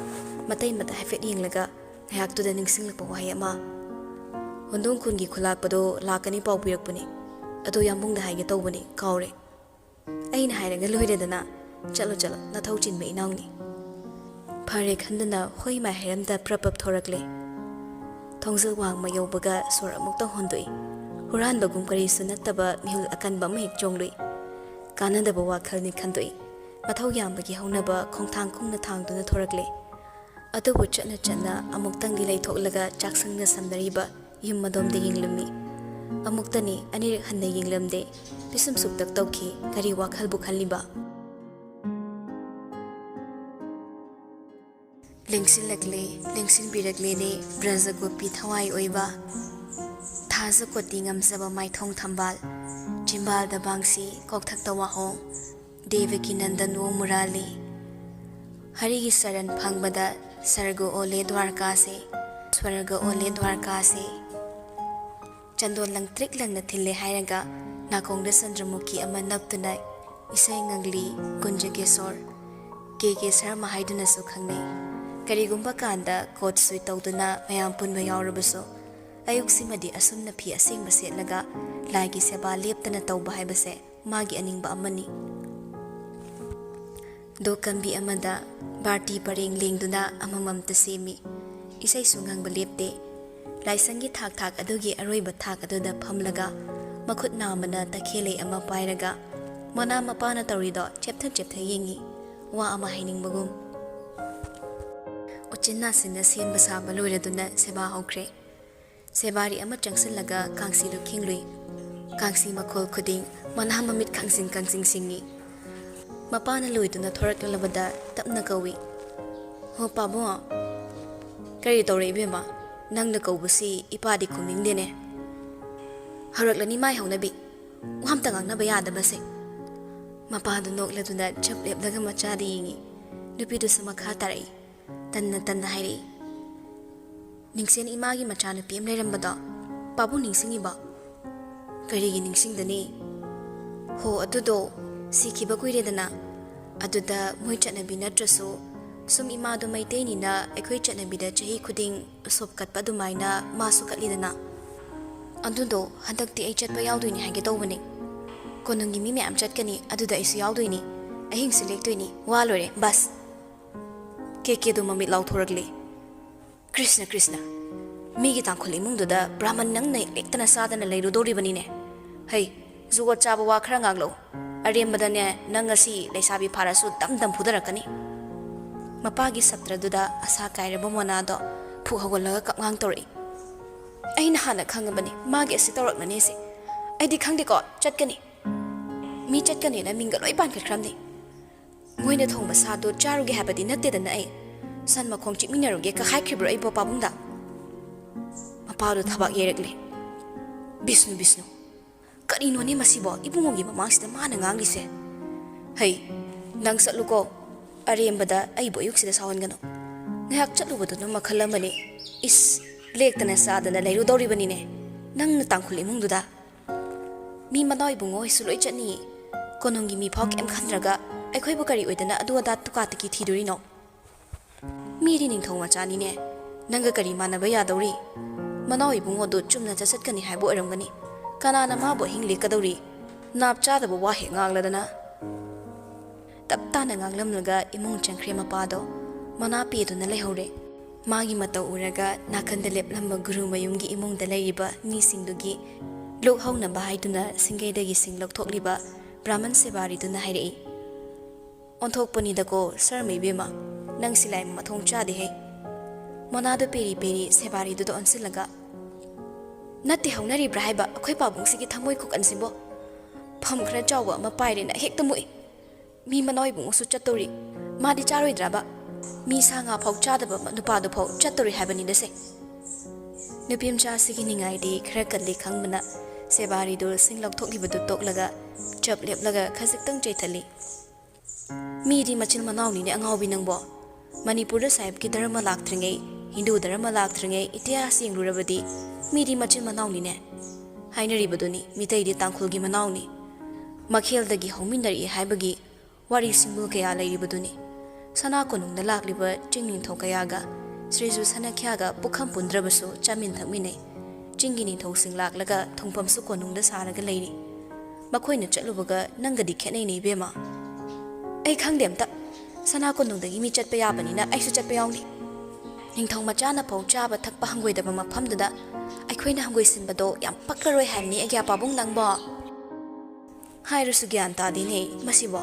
ꯃꯇꯩ ꯃꯇ ꯍꯥꯏꯐꯦꯠ ꯌꯦꯡꯂꯒ ꯉꯥꯏꯍꯥꯛꯇꯨꯗ ꯅꯤꯡꯁꯤꯡꯂꯛꯄ ꯋꯥꯍꯩ ꯑꯃ꯫ "ꯍꯣꯟꯗꯣꯡ ꯈꯨꯟꯒꯤ ꯈꯨꯂꯥꯛꯄꯗꯣ ꯂꯥꯛꯀꯅꯤ ꯄꯥꯎ ꯄꯤꯔꯛꯄꯅꯤ꯫ ꯑꯗꯣ ꯌꯥꯝꯕꯨꯡꯗ ꯍꯥꯏꯒꯦ ꯇꯧꯕꯅꯤ, ꯀꯥꯎꯔꯦ꯫" "ꯑꯩꯅ ꯍꯥꯏꯔꯒ ꯂꯣꯏꯔꯦꯗꯅ꯫ ꯆꯠꯂꯣ ꯆꯠꯂꯣ, ꯅꯊꯧ ꯆꯤꯟꯕ ꯏꯅꯥꯎꯅꯤ꯫" ꯐꯔꯦ ꯈꯟꯗꯨꯅ ꯍꯣꯏ ꯃꯥꯏ ꯍꯩꯔꯝꯗ ꯄ꯭ꯔꯞ ꯄ꯭ꯔꯞ ꯊꯣꯔꯛꯂꯦ꯫ ꯊꯣꯡꯖꯤꯜ ꯋꯥꯡꯃ ꯌꯧꯕꯒ ꯁꯣꯔ ꯑꯃꯨꯛꯇ ꯍꯣꯟꯗꯣꯛꯏ꯫ ꯍꯨꯔꯥꯟꯕꯒꯨꯝ ꯀꯔꯤꯁꯨ ꯅꯠꯇꯕ ꯃꯤꯍꯨꯜ ꯑꯀꯟꯕ ꯑꯃ ꯍꯦꯛ ꯆꯣꯡꯂꯨꯏ꯫ ꯀꯥꯟꯅꯗꯕ ꯋꯥꯈꯜꯅꯤ ꯈꯟꯗꯣꯛꯏ꯫ ꯃꯊꯧ ꯌꯥꯝꯕꯒꯤ ꯍꯧꯅꯕ ꯈꯣꯡꯊꯥꯡ ꯀꯨꯡꯅ ꯊꯥꯡꯗꯨꯅ ꯊꯣꯔꯛꯂꯦ꯫ ꯑꯗꯨꯕꯨ ꯆꯠꯅ ꯆꯠꯅ ꯑꯃꯨꯛꯇꯪꯗꯤ ꯂꯩꯊꯣꯛꯂꯒ ꯆꯥꯛꯁꯪꯅ ꯁꯝꯅꯔꯤꯕ ꯌꯨꯝ ꯑꯗꯣꯝꯗ ꯌꯦꯡꯂꯝꯃꯤ꯫ ꯑꯃꯨꯛꯇꯅꯤ, ꯑꯅꯤꯔꯛ ꯍꯟꯅ ꯌꯦꯡꯂꯝꯗꯦ꯫ ꯄꯤꯁꯨꯝ ꯁꯨꯛꯇꯛ ꯇꯧꯈꯤ꯫ ꯀꯔꯤ ꯋꯥꯈꯜꯕꯨ ꯈꯜꯂꯤꯕ? ꯂꯦꯡꯁꯤꯜꯂꯛꯂꯦ, ꯂꯦꯡꯁꯤꯟꯕꯤꯔꯛꯂꯦꯅꯦ ꯕ꯭ꯔꯖꯒꯣꯄꯤ ꯊꯋꯥꯏ ꯑꯣꯏꯕ꯫ ꯊꯥꯖ ꯀꯣꯇꯤ ꯉꯝꯖꯕ ꯃꯥꯏꯊꯣꯡ ꯊꯝꯕꯥꯜ, ꯆꯤꯝꯕꯥꯜꯗ ꯕꯥꯡꯁꯤ ꯀꯣꯛꯊꯛꯇ ꯋꯥꯍꯣꯡ, ꯗꯦꯕꯒꯤ ꯅꯟꯗꯟ ꯋꯣꯡ ꯃꯨꯔꯥꯂꯤ꯫ ꯍꯔꯤꯒꯤ ꯁꯔꯟ ꯐꯪꯕꯗ ꯁꯔꯒ ꯑꯣꯜꯂꯦ ꯗ꯭ꯋꯥꯔꯀꯥꯁꯦ, ꯁ꯭ꯋꯔꯒ ꯑꯣꯜꯂꯦ ꯗ꯭ꯋꯥꯔꯀꯥꯁꯦ꯫ ꯆꯟꯗꯣꯟ ꯂꯪꯇ꯭ꯔꯤꯛ ꯂꯪꯅ ꯊꯤꯜꯂꯦ ꯍꯥꯏꯔꯒ ꯅꯥꯀꯣꯡꯗ ꯆꯟꯗ꯭ꯔꯃꯨꯈꯤ ꯑꯃ ꯅꯞꯇꯨꯅ ꯏꯁꯩ ꯉꯪꯂꯤ ꯀꯨꯟꯖꯒꯦꯁꯣꯔ, ꯀꯦ ꯀꯦ ꯁꯔꯃ ꯍꯥꯏꯗꯨꯅꯁꯨ ꯈꯪꯅꯩ꯫ ꯀꯔꯤꯒꯨꯝꯕ ꯀꯥꯟꯗ ꯀꯣꯠ ꯁꯨꯏꯠ ꯇꯧꯗꯨꯅ ꯃꯌꯥꯝ ꯄꯨꯟꯕ ꯌꯥꯎꯔꯕꯁꯨ, ꯑꯌꯨꯛꯁꯤꯃꯗꯤ ꯑꯁꯨꯝꯅ ꯐꯤ ꯑꯁꯦꯡꯕ ꯁꯦꯠꯂꯒ ꯂꯥꯏꯒꯤ ꯁꯦꯕꯥ ꯂꯦꯞꯇꯅ ꯇꯧꯕ ꯍꯥꯏꯕꯁꯦ ꯃꯥꯒꯤ ꯑꯅꯤꯡꯕ ꯑꯃꯅꯤ꯫ ꯗꯣꯀꯝꯕꯤ ꯑꯃꯗ ꯕꯥꯔꯇꯤ ꯄꯔꯦꯡ ꯂꯦꯡꯗꯨꯅ ꯑꯃꯃꯝꯇ ꯁꯦꯝꯃꯤ꯫ ꯏꯁꯩꯁꯨ ꯉꯪꯕ ꯂꯦꯞꯇꯦ꯫ ꯂꯥꯏꯁꯪꯒꯤ ꯊꯥꯛ ꯊꯥꯛ ꯑꯗꯨꯒꯤ ꯑꯔꯣꯏꯕ ꯊꯥꯛ ꯑꯗꯨꯗ ꯐꯝꯂꯒ, ꯃꯈꯨꯠ ꯅꯥꯝꯃꯅ ꯇꯈꯦꯜꯂꯩ ꯑꯃ ꯄꯥꯏꯔꯒ, ꯃꯅꯥ ꯃꯄꯥꯅ ꯇꯧꯔꯤꯗꯣ ꯆꯦꯞꯊ ꯆꯦꯞꯊ ꯌꯦꯡꯉꯤ, ꯋꯥ ꯑꯃ ꯍꯥꯏꯅꯤꯡꯕꯒꯨꯝ꯫ ꯎꯆꯤꯟ ꯅꯥꯆꯤꯟꯅ ꯁꯦꯝꯕ ꯁꯥꯕ ꯂꯣꯏꯔꯗꯨꯅ ꯁꯦꯕꯥ ꯍꯧꯈ꯭ꯔꯦ꯫ ꯁꯦꯕꯥꯔꯤ ꯑꯃ ꯆꯪꯁꯤꯜꯂꯒ ꯀꯥꯡꯁꯤꯗꯨ ꯈꯤꯡꯂꯨꯏ꯫ ꯀꯥꯡꯁꯤ ꯃꯈꯣꯜ ꯈꯨꯗꯤꯡ ꯃꯅꯥ ꯃꯃꯤꯠ ꯈꯪꯁꯤꯡ ꯈꯪꯁꯤꯡ ꯁꯤꯡꯏ꯫ ꯃꯄꯥꯅ ꯂꯣꯏꯗꯨꯅ ꯊꯣꯔꯛꯂꯕꯗ ꯇꯞꯅ ꯀꯧꯏ, "ꯍꯣ ꯄꯥꯕꯨꯡ, ꯀꯔꯤ ꯇꯧꯔꯦ ꯏꯕꯦꯝꯃ? ꯅꯪꯅ ꯀꯧꯕꯁꯤ ꯏꯄꯥꯗꯤ ꯈꯨꯝꯅꯤꯡꯗꯦꯅꯦ꯫ ꯍꯧꯔꯛꯂꯅꯤ ꯃꯥꯏ ꯍꯧꯅꯕꯤ, ꯋꯥ ꯑꯝꯇ ꯉꯥꯡꯅꯕ ꯌꯥꯗꯕꯁꯦ꯫" ꯃꯄꯥꯗꯨ ꯅꯣꯛꯂꯗꯨꯅ ꯆꯞ ꯂꯦꯞꯂꯒ ꯃꯆꯥꯗ ꯌꯦꯡꯏ꯫ ꯅꯨꯄꯤꯗꯨꯁꯨ ꯃꯈꯥ ꯇꯥꯔꯛꯏ, ꯇꯟꯅ ꯇꯟꯅ ꯍꯥꯏꯔꯛꯏ, "ꯅꯤꯡꯁꯦꯟ ꯏꯃꯥꯒꯤ ꯃꯆꯥꯅꯨꯄꯤ ꯑꯃ ꯂꯩꯔꯝꯕꯗꯣ ꯄꯥꯕꯨꯡ ꯅꯤꯡꯁꯤꯡꯉꯤꯕꯣ?" "ꯀꯔꯤꯒꯤ ꯅꯤꯡꯁꯤꯡꯗꯅꯤ? ꯍꯣ, ꯑꯗꯨꯗꯣ ꯁꯤꯈꯤꯕ ꯀꯨꯏꯔꯦꯗꯅ꯫ ꯑꯗꯨꯗ ꯃꯣꯏ ꯆꯠꯅꯕꯤ ꯅꯠꯇ꯭ꯔꯁꯨ, ꯁꯨꯝ ꯏꯃꯥꯗꯣ ꯃꯩꯇꯩꯅꯤꯅ ꯑꯩꯈꯣꯏ ꯆꯠꯅꯕꯤꯗ ꯆꯍꯤ ꯈꯨꯗꯤꯡ ꯎꯁꯣꯞ ꯀꯠꯄ ꯑꯗꯨꯃꯥꯏꯅ ꯃꯥꯁꯨ ꯀꯠꯂꯤꯗꯅ꯫ ꯑꯗꯨꯗꯣ ꯍꯟꯗꯛꯇꯤ ꯑꯩ ꯆꯠꯄ ꯌꯥꯎꯗꯣꯏꯅꯤ ꯍꯥꯏꯒꯦ ꯇꯧꯕꯅꯦ꯫ ꯀꯣꯅꯨꯡꯒꯤ ꯃꯤ ꯃꯌꯥꯝ ꯆꯠꯀꯅꯤ, ꯑꯗꯨꯗ ꯑꯩꯁꯨ ꯌꯥꯎꯗꯣꯏꯅꯤ꯫ ꯑꯍꯤꯡꯁꯨ ꯂꯦꯛꯇꯣꯏꯅꯤ, ꯋꯥ ꯂꯣꯏꯔꯦ, ꯕꯁ꯫" ꯀꯦ ꯀꯦꯗꯣ ꯃꯃꯤꯠ ꯂꯥꯎꯊꯣꯔꯛꯂꯦ꯫ "ꯀ꯭ꯔꯤꯁꯅ, ꯀ꯭ꯔꯤꯁꯅ, ꯃꯤꯒꯤ ꯇꯥꯡꯈꯨꯜ ꯏꯃꯨꯡꯗꯨꯗ ꯕ꯭ꯔꯥꯍꯃꯟ ꯅꯪꯅ ꯂꯦꯛꯇꯅ ꯆꯥꯗꯅ ꯂꯩꯔꯨꯗꯧꯔꯤꯕꯅꯤꯅꯦ꯫ ꯍꯩ, ꯖꯨꯒꯣꯠ ꯆꯥꯕ ꯋꯥ ꯈꯔ ꯉꯥꯡꯂꯛꯎ꯫ ꯑꯔꯦꯝꯕꯗꯅꯦ, ꯅꯪ ꯉꯁꯤ ꯂꯩꯁꯥꯕꯤ ꯐꯥꯔꯁꯨ ꯗꯝ ꯗꯝ ꯐꯨꯗꯔꯛꯀꯅꯤ꯫" ꯃꯄꯥꯒꯤ ꯁꯞꯇ꯭ꯔꯗꯨꯗ ꯑꯁꯥ ꯀꯥꯏꯔꯕ ꯃꯣꯅꯥꯗꯣ ꯐꯨꯛ ꯍꯧꯒꯠꯂꯒ ꯀꯞꯉꯥꯡ ꯇꯧꯔꯛꯏ꯫ "ꯑꯩꯅ ꯍꯥꯟꯅ ꯈꯪꯉꯕꯅꯤ ꯃꯥꯒꯤ ꯑꯁꯤ ꯇꯧꯔꯛꯅꯅꯦꯁꯦ꯫ ꯑꯩꯗꯤ ꯈꯪꯗꯦꯀꯣ, ꯆꯠꯀꯅꯤ꯫ ꯃꯤ ꯆꯠꯀꯅꯦꯅ ꯃꯤꯡꯒ ꯂꯣꯏ ꯄꯥꯟꯈꯠꯈ꯭ꯔꯕꯅꯤ꯫ ꯃꯣꯏꯅ ꯊꯣꯡꯕ ꯁꯥꯗꯣ ꯆꯥꯔꯨꯒꯦ ꯍꯥꯏꯕꯗꯤ ꯅꯠꯇꯦꯗꯅ ꯑꯩ꯫ ꯁꯟ ꯃꯈꯣꯡ ꯆꯤꯛꯃꯤꯟꯅꯔꯨꯒꯦ ꯀ ꯍꯥꯏꯈ꯭ꯔꯤꯕ꯭ꯔꯣ ꯑꯩꯕꯣ ꯄꯥꯕꯨꯡꯗ? ꯃꯄꯥꯗꯣ ꯊꯕꯥꯛ ꯌꯩꯔꯛꯂꯦ꯫ "ꯕꯤꯁꯅꯨ, ꯕꯤꯁꯅꯨ, ꯀꯔꯤꯅꯣꯅꯦ ꯃꯁꯤꯕꯣ? ꯏꯕꯨꯡꯉꯣꯒꯤ ꯃꯃꯥꯡꯁꯤꯗ ꯃꯥꯅ ꯉꯥꯡꯂꯤꯁꯦ?" "ꯍꯩ, ꯅꯪ ꯆꯠꯂꯨꯀꯣ꯫ ꯑꯔꯦꯝꯕꯗ ꯑꯩꯕꯨ ꯑꯌꯨꯛꯁꯤꯗ ꯁꯥꯎꯍꯟꯒꯅꯨ꯫ ꯉꯥꯏꯍꯥꯛ ꯆꯠꯂꯨꯕꯗꯨꯅ ꯃꯈꯜ ꯑꯃꯅꯤ꯫ ꯏꯁ, ꯂꯦꯛꯇꯅ ꯆꯥꯗꯅ ꯂꯩꯔꯨꯗꯧꯔꯤꯕꯅꯤꯅꯦ ꯅꯪꯅ ꯇꯥꯡꯈꯨꯜ ꯏꯃꯨꯡꯗꯨꯗ꯫ ꯃꯤ ꯃꯅꯥꯎ ꯏꯕꯨꯡꯉꯣ ꯍꯣꯏꯁꯨ ꯂꯣꯏ ꯆꯠꯅꯤꯌꯦ꯫ ꯀꯣꯅꯨꯡꯒꯤ ꯃꯤ ꯐꯥꯎ ꯀꯩꯝ ꯈꯟꯗ꯭ꯔꯒ ꯑꯩꯈꯣꯏꯕꯨ ꯀꯔꯤ ꯑꯣꯏꯗꯅ ꯑꯗꯨ ꯑꯗꯥ ꯇꯨꯀꯥ ꯇꯤꯀꯤ ꯊꯤꯗꯣꯔꯤꯅꯣ?" "ꯃꯤꯗꯤ ꯅꯤꯡꯊꯧ ꯃꯆꯥꯅꯤꯅꯦ, ꯅꯪꯒ ꯀꯔꯤ ꯃꯥꯟꯅꯕ ꯌꯥꯗꯧꯔꯤ? ꯃꯅꯥꯎ ꯏꯕꯨꯡꯉꯣꯗꯨ ꯆꯨꯝꯅ ꯆꯠꯆꯠꯀꯅꯤ ꯍꯥꯏꯕ ꯑꯣꯏꯔꯝꯒꯅꯤ꯫ ꯀꯅꯥꯅ ꯃꯥꯕꯨ ꯑꯍꯤꯡ ꯂꯦꯛꯀꯗꯧꯔꯤ? ꯅꯥꯞ ꯆꯥꯗꯕ ꯋꯥ ꯍꯦꯛ ꯉꯥꯡꯂꯗꯅ꯫" ꯇꯞ ꯇꯥꯅ ꯉꯥꯡꯂꯝꯂꯒ ꯏꯃꯨꯡ ꯆꯪꯈ꯭ꯔꯦ ꯃꯄꯥꯗꯣ꯫ ꯃꯅꯥ ꯄꯦꯗꯨꯅ ꯂꯩꯍꯧꯔꯦ꯫ ꯃꯥꯒꯤ ꯃꯇꯧ ꯎꯔꯒ ꯅꯥꯀꯟꯗ ꯂꯦꯞꯂꯝꯕ ꯒꯨꯔꯨ ꯃꯌꯨꯝꯒꯤ ꯏꯃꯨꯡꯗ ꯂꯩꯔꯤꯕ ꯃꯤꯁꯤꯡꯗꯨꯒꯤ ꯂꯨꯛ ꯍꯧꯅꯕ ꯍꯥꯏꯗꯨꯅ ꯁꯤꯡꯒꯩꯗꯒꯤ ꯁꯤꯡ ꯂꯧꯊꯣꯛꯂꯤꯕ ꯕ꯭ꯔꯥꯍꯃꯟ ꯁꯦꯕꯥꯔꯤꯗꯨꯅ ꯍꯥꯏꯔꯛꯏ꯫ "ꯑꯣꯟꯊꯣꯛꯄꯅꯤꯗꯀꯣ ꯁꯔꯃ ꯏꯕꯦꯝꯃ, ꯅꯪꯁꯤ ꯂꯥꯏ ꯃꯊꯣꯡ ꯆꯥꯗꯦꯍꯦ꯫" ꯃꯣꯅꯥꯗꯨ ꯄꯦꯔꯤ ꯄꯦꯔꯤ ꯁꯦꯕꯥꯔꯤꯗꯨꯗ ꯑꯣꯟꯁꯤꯜꯂꯒ, "ꯅꯠꯇꯦ, ꯍꯧꯅꯔꯤꯕ꯭ꯔꯥ ꯍꯥꯏꯕ ꯑꯩꯈꯣꯏ ꯄꯥꯕꯨꯡꯁꯤꯒꯤ ꯊꯃꯣꯏ ꯈꯨꯀꯟꯁꯤꯕꯣ? ꯐꯝ ꯈꯔ ꯆꯥꯎꯕ ꯑꯃ ꯄꯥꯏꯔꯦꯅ ꯍꯦꯛꯇ ꯃꯨꯛꯏ꯫ ꯃꯤ ꯃꯅꯥꯎ ꯏꯕꯨꯡꯉꯣꯁꯨ ꯆꯠꯇꯧꯔꯤ꯫ ꯃꯥꯗꯤ ꯆꯥꯔꯣꯏꯗ꯭ꯔꯕ? ꯃꯤ ꯁꯥ ꯉꯥ ꯐꯥꯎ ꯆꯥꯗꯕ ꯅꯨꯄꯥꯗꯨ ꯐꯥꯎ ꯆꯠꯇꯧꯔꯤ ꯍꯥꯏꯕꯅꯤꯗꯁꯦ꯫" ꯅꯨꯄꯤ ꯃꯆꯥꯁꯤꯒꯤ ꯅꯤꯡꯉꯥꯏꯗꯤ ꯈꯔ ꯀꯜꯂꯤ ꯈꯪꯕꯅ ꯁꯦꯕꯥꯔꯤꯗꯨ ꯁꯤꯡ ꯂꯧꯊꯣꯛꯂꯤꯕꯗꯨ ꯇꯣꯛꯂꯒ ꯆꯞ ꯂꯦꯞꯂꯒ ꯈꯖꯤꯛꯇꯪ ꯆꯩꯊꯠꯂꯤ꯫ "ꯃꯤꯗꯤ ꯃꯆꯤꯟ ꯃꯅꯥꯎꯅꯤꯅꯦ ꯑꯉꯥꯎꯕꯤ ꯅꯪꯕꯣ꯫ ꯃꯅꯤꯄꯨꯔꯗ ꯁꯥꯍꯦꯕꯀꯤ ꯙꯔꯃ ꯂꯥꯛꯇ꯭ꯔꯤꯉꯩ, ꯍꯤꯟꯗꯨ ꯙꯔꯃ ꯂꯥꯛꯇ꯭ꯔꯤꯉꯩ ꯏꯇꯤꯍꯥꯁ ꯌꯦꯡꯂꯨꯔꯕꯗꯤ ꯃꯤꯗꯤ ꯃꯆꯤꯟ ꯃꯅꯥꯎꯅꯤꯅꯦ꯫ ꯍꯥꯏꯅꯔꯤꯕꯗꯨꯅꯤ ꯃꯤꯇꯩꯗꯤ ꯇꯥꯡꯈꯨꯜꯒꯤ ꯃꯅꯥꯎꯅꯤ꯫ ꯃꯈꯦꯜꯗꯒꯤ ꯍꯧꯃꯤꯟꯅꯔꯛꯏ ꯍꯥꯏꯕꯒꯤ ꯋꯥꯔꯤ ꯁꯤꯡꯕꯨꯜ ꯀꯌꯥ ꯂꯩꯔꯤꯕꯗꯨꯅꯤ꯫ ꯁꯅꯥ ꯀꯣꯅꯨꯡꯗ ꯂꯥꯛꯂꯤꯕ ꯆꯤꯡ ꯅꯤꯡꯊꯧ ꯀꯌꯥꯒ ꯁ꯭ꯔꯤꯖꯨ ꯁꯅꯥꯈ꯭ꯌꯥꯒ ꯄꯨꯈꯝ ꯄꯨꯟꯗ꯭ꯔꯕꯁꯨ ꯆꯥꯃꯤꯟ ꯊꯛꯃꯤꯟꯅꯩ꯫ ꯆꯤꯡꯒꯤ ꯅꯤꯡꯊꯧꯁꯤꯡ ꯂꯥꯛꯂꯒ ꯊꯨꯡꯐꯝꯁꯨ ꯀꯣꯅꯨꯡꯗ ꯁꯥꯔꯒ ꯂꯩꯔꯤ꯫ ꯃꯈꯣꯏꯅ ꯆꯠꯂꯨꯕꯒ ꯅꯪꯒꯗꯤ ꯈꯦꯠꯅꯩꯅꯦ ꯏꯕꯦꯝꯃ꯫ ꯑꯩ ꯈꯪꯗꯦ ꯑꯝꯇ꯫ ꯁꯅꯥ ꯀꯣꯅꯨꯡꯗꯒꯤ ꯃꯤ ꯆꯠꯄ ꯌꯥꯕꯅꯤꯅ ꯑꯩꯁꯨ ꯆꯠꯄ ꯌꯥꯎꯅꯤ꯫ ꯅꯤꯡꯊꯧ ꯃꯆꯥꯅ ꯐꯥꯎ ꯆꯥꯕ ꯊꯛꯄ ꯍꯪꯒꯣꯏꯗꯕ ꯃꯐꯝꯗꯨꯗ ꯑꯩꯈꯣꯏꯅ ꯍꯪꯒꯣꯏꯁꯤꯟꯕꯗꯣ ꯌꯥꯝ ꯄꯛꯂꯔꯣꯏ ꯍꯥꯏꯕꯅꯤ ꯑꯩꯒꯤ ꯑꯄꯥꯕꯨꯡ ꯅꯪꯕꯣ꯫ ꯍꯥꯏꯔꯁꯨ ꯒ꯭ꯌꯥꯟ ꯇꯥꯗꯦꯅꯦ ꯃꯁꯤꯕꯣ꯫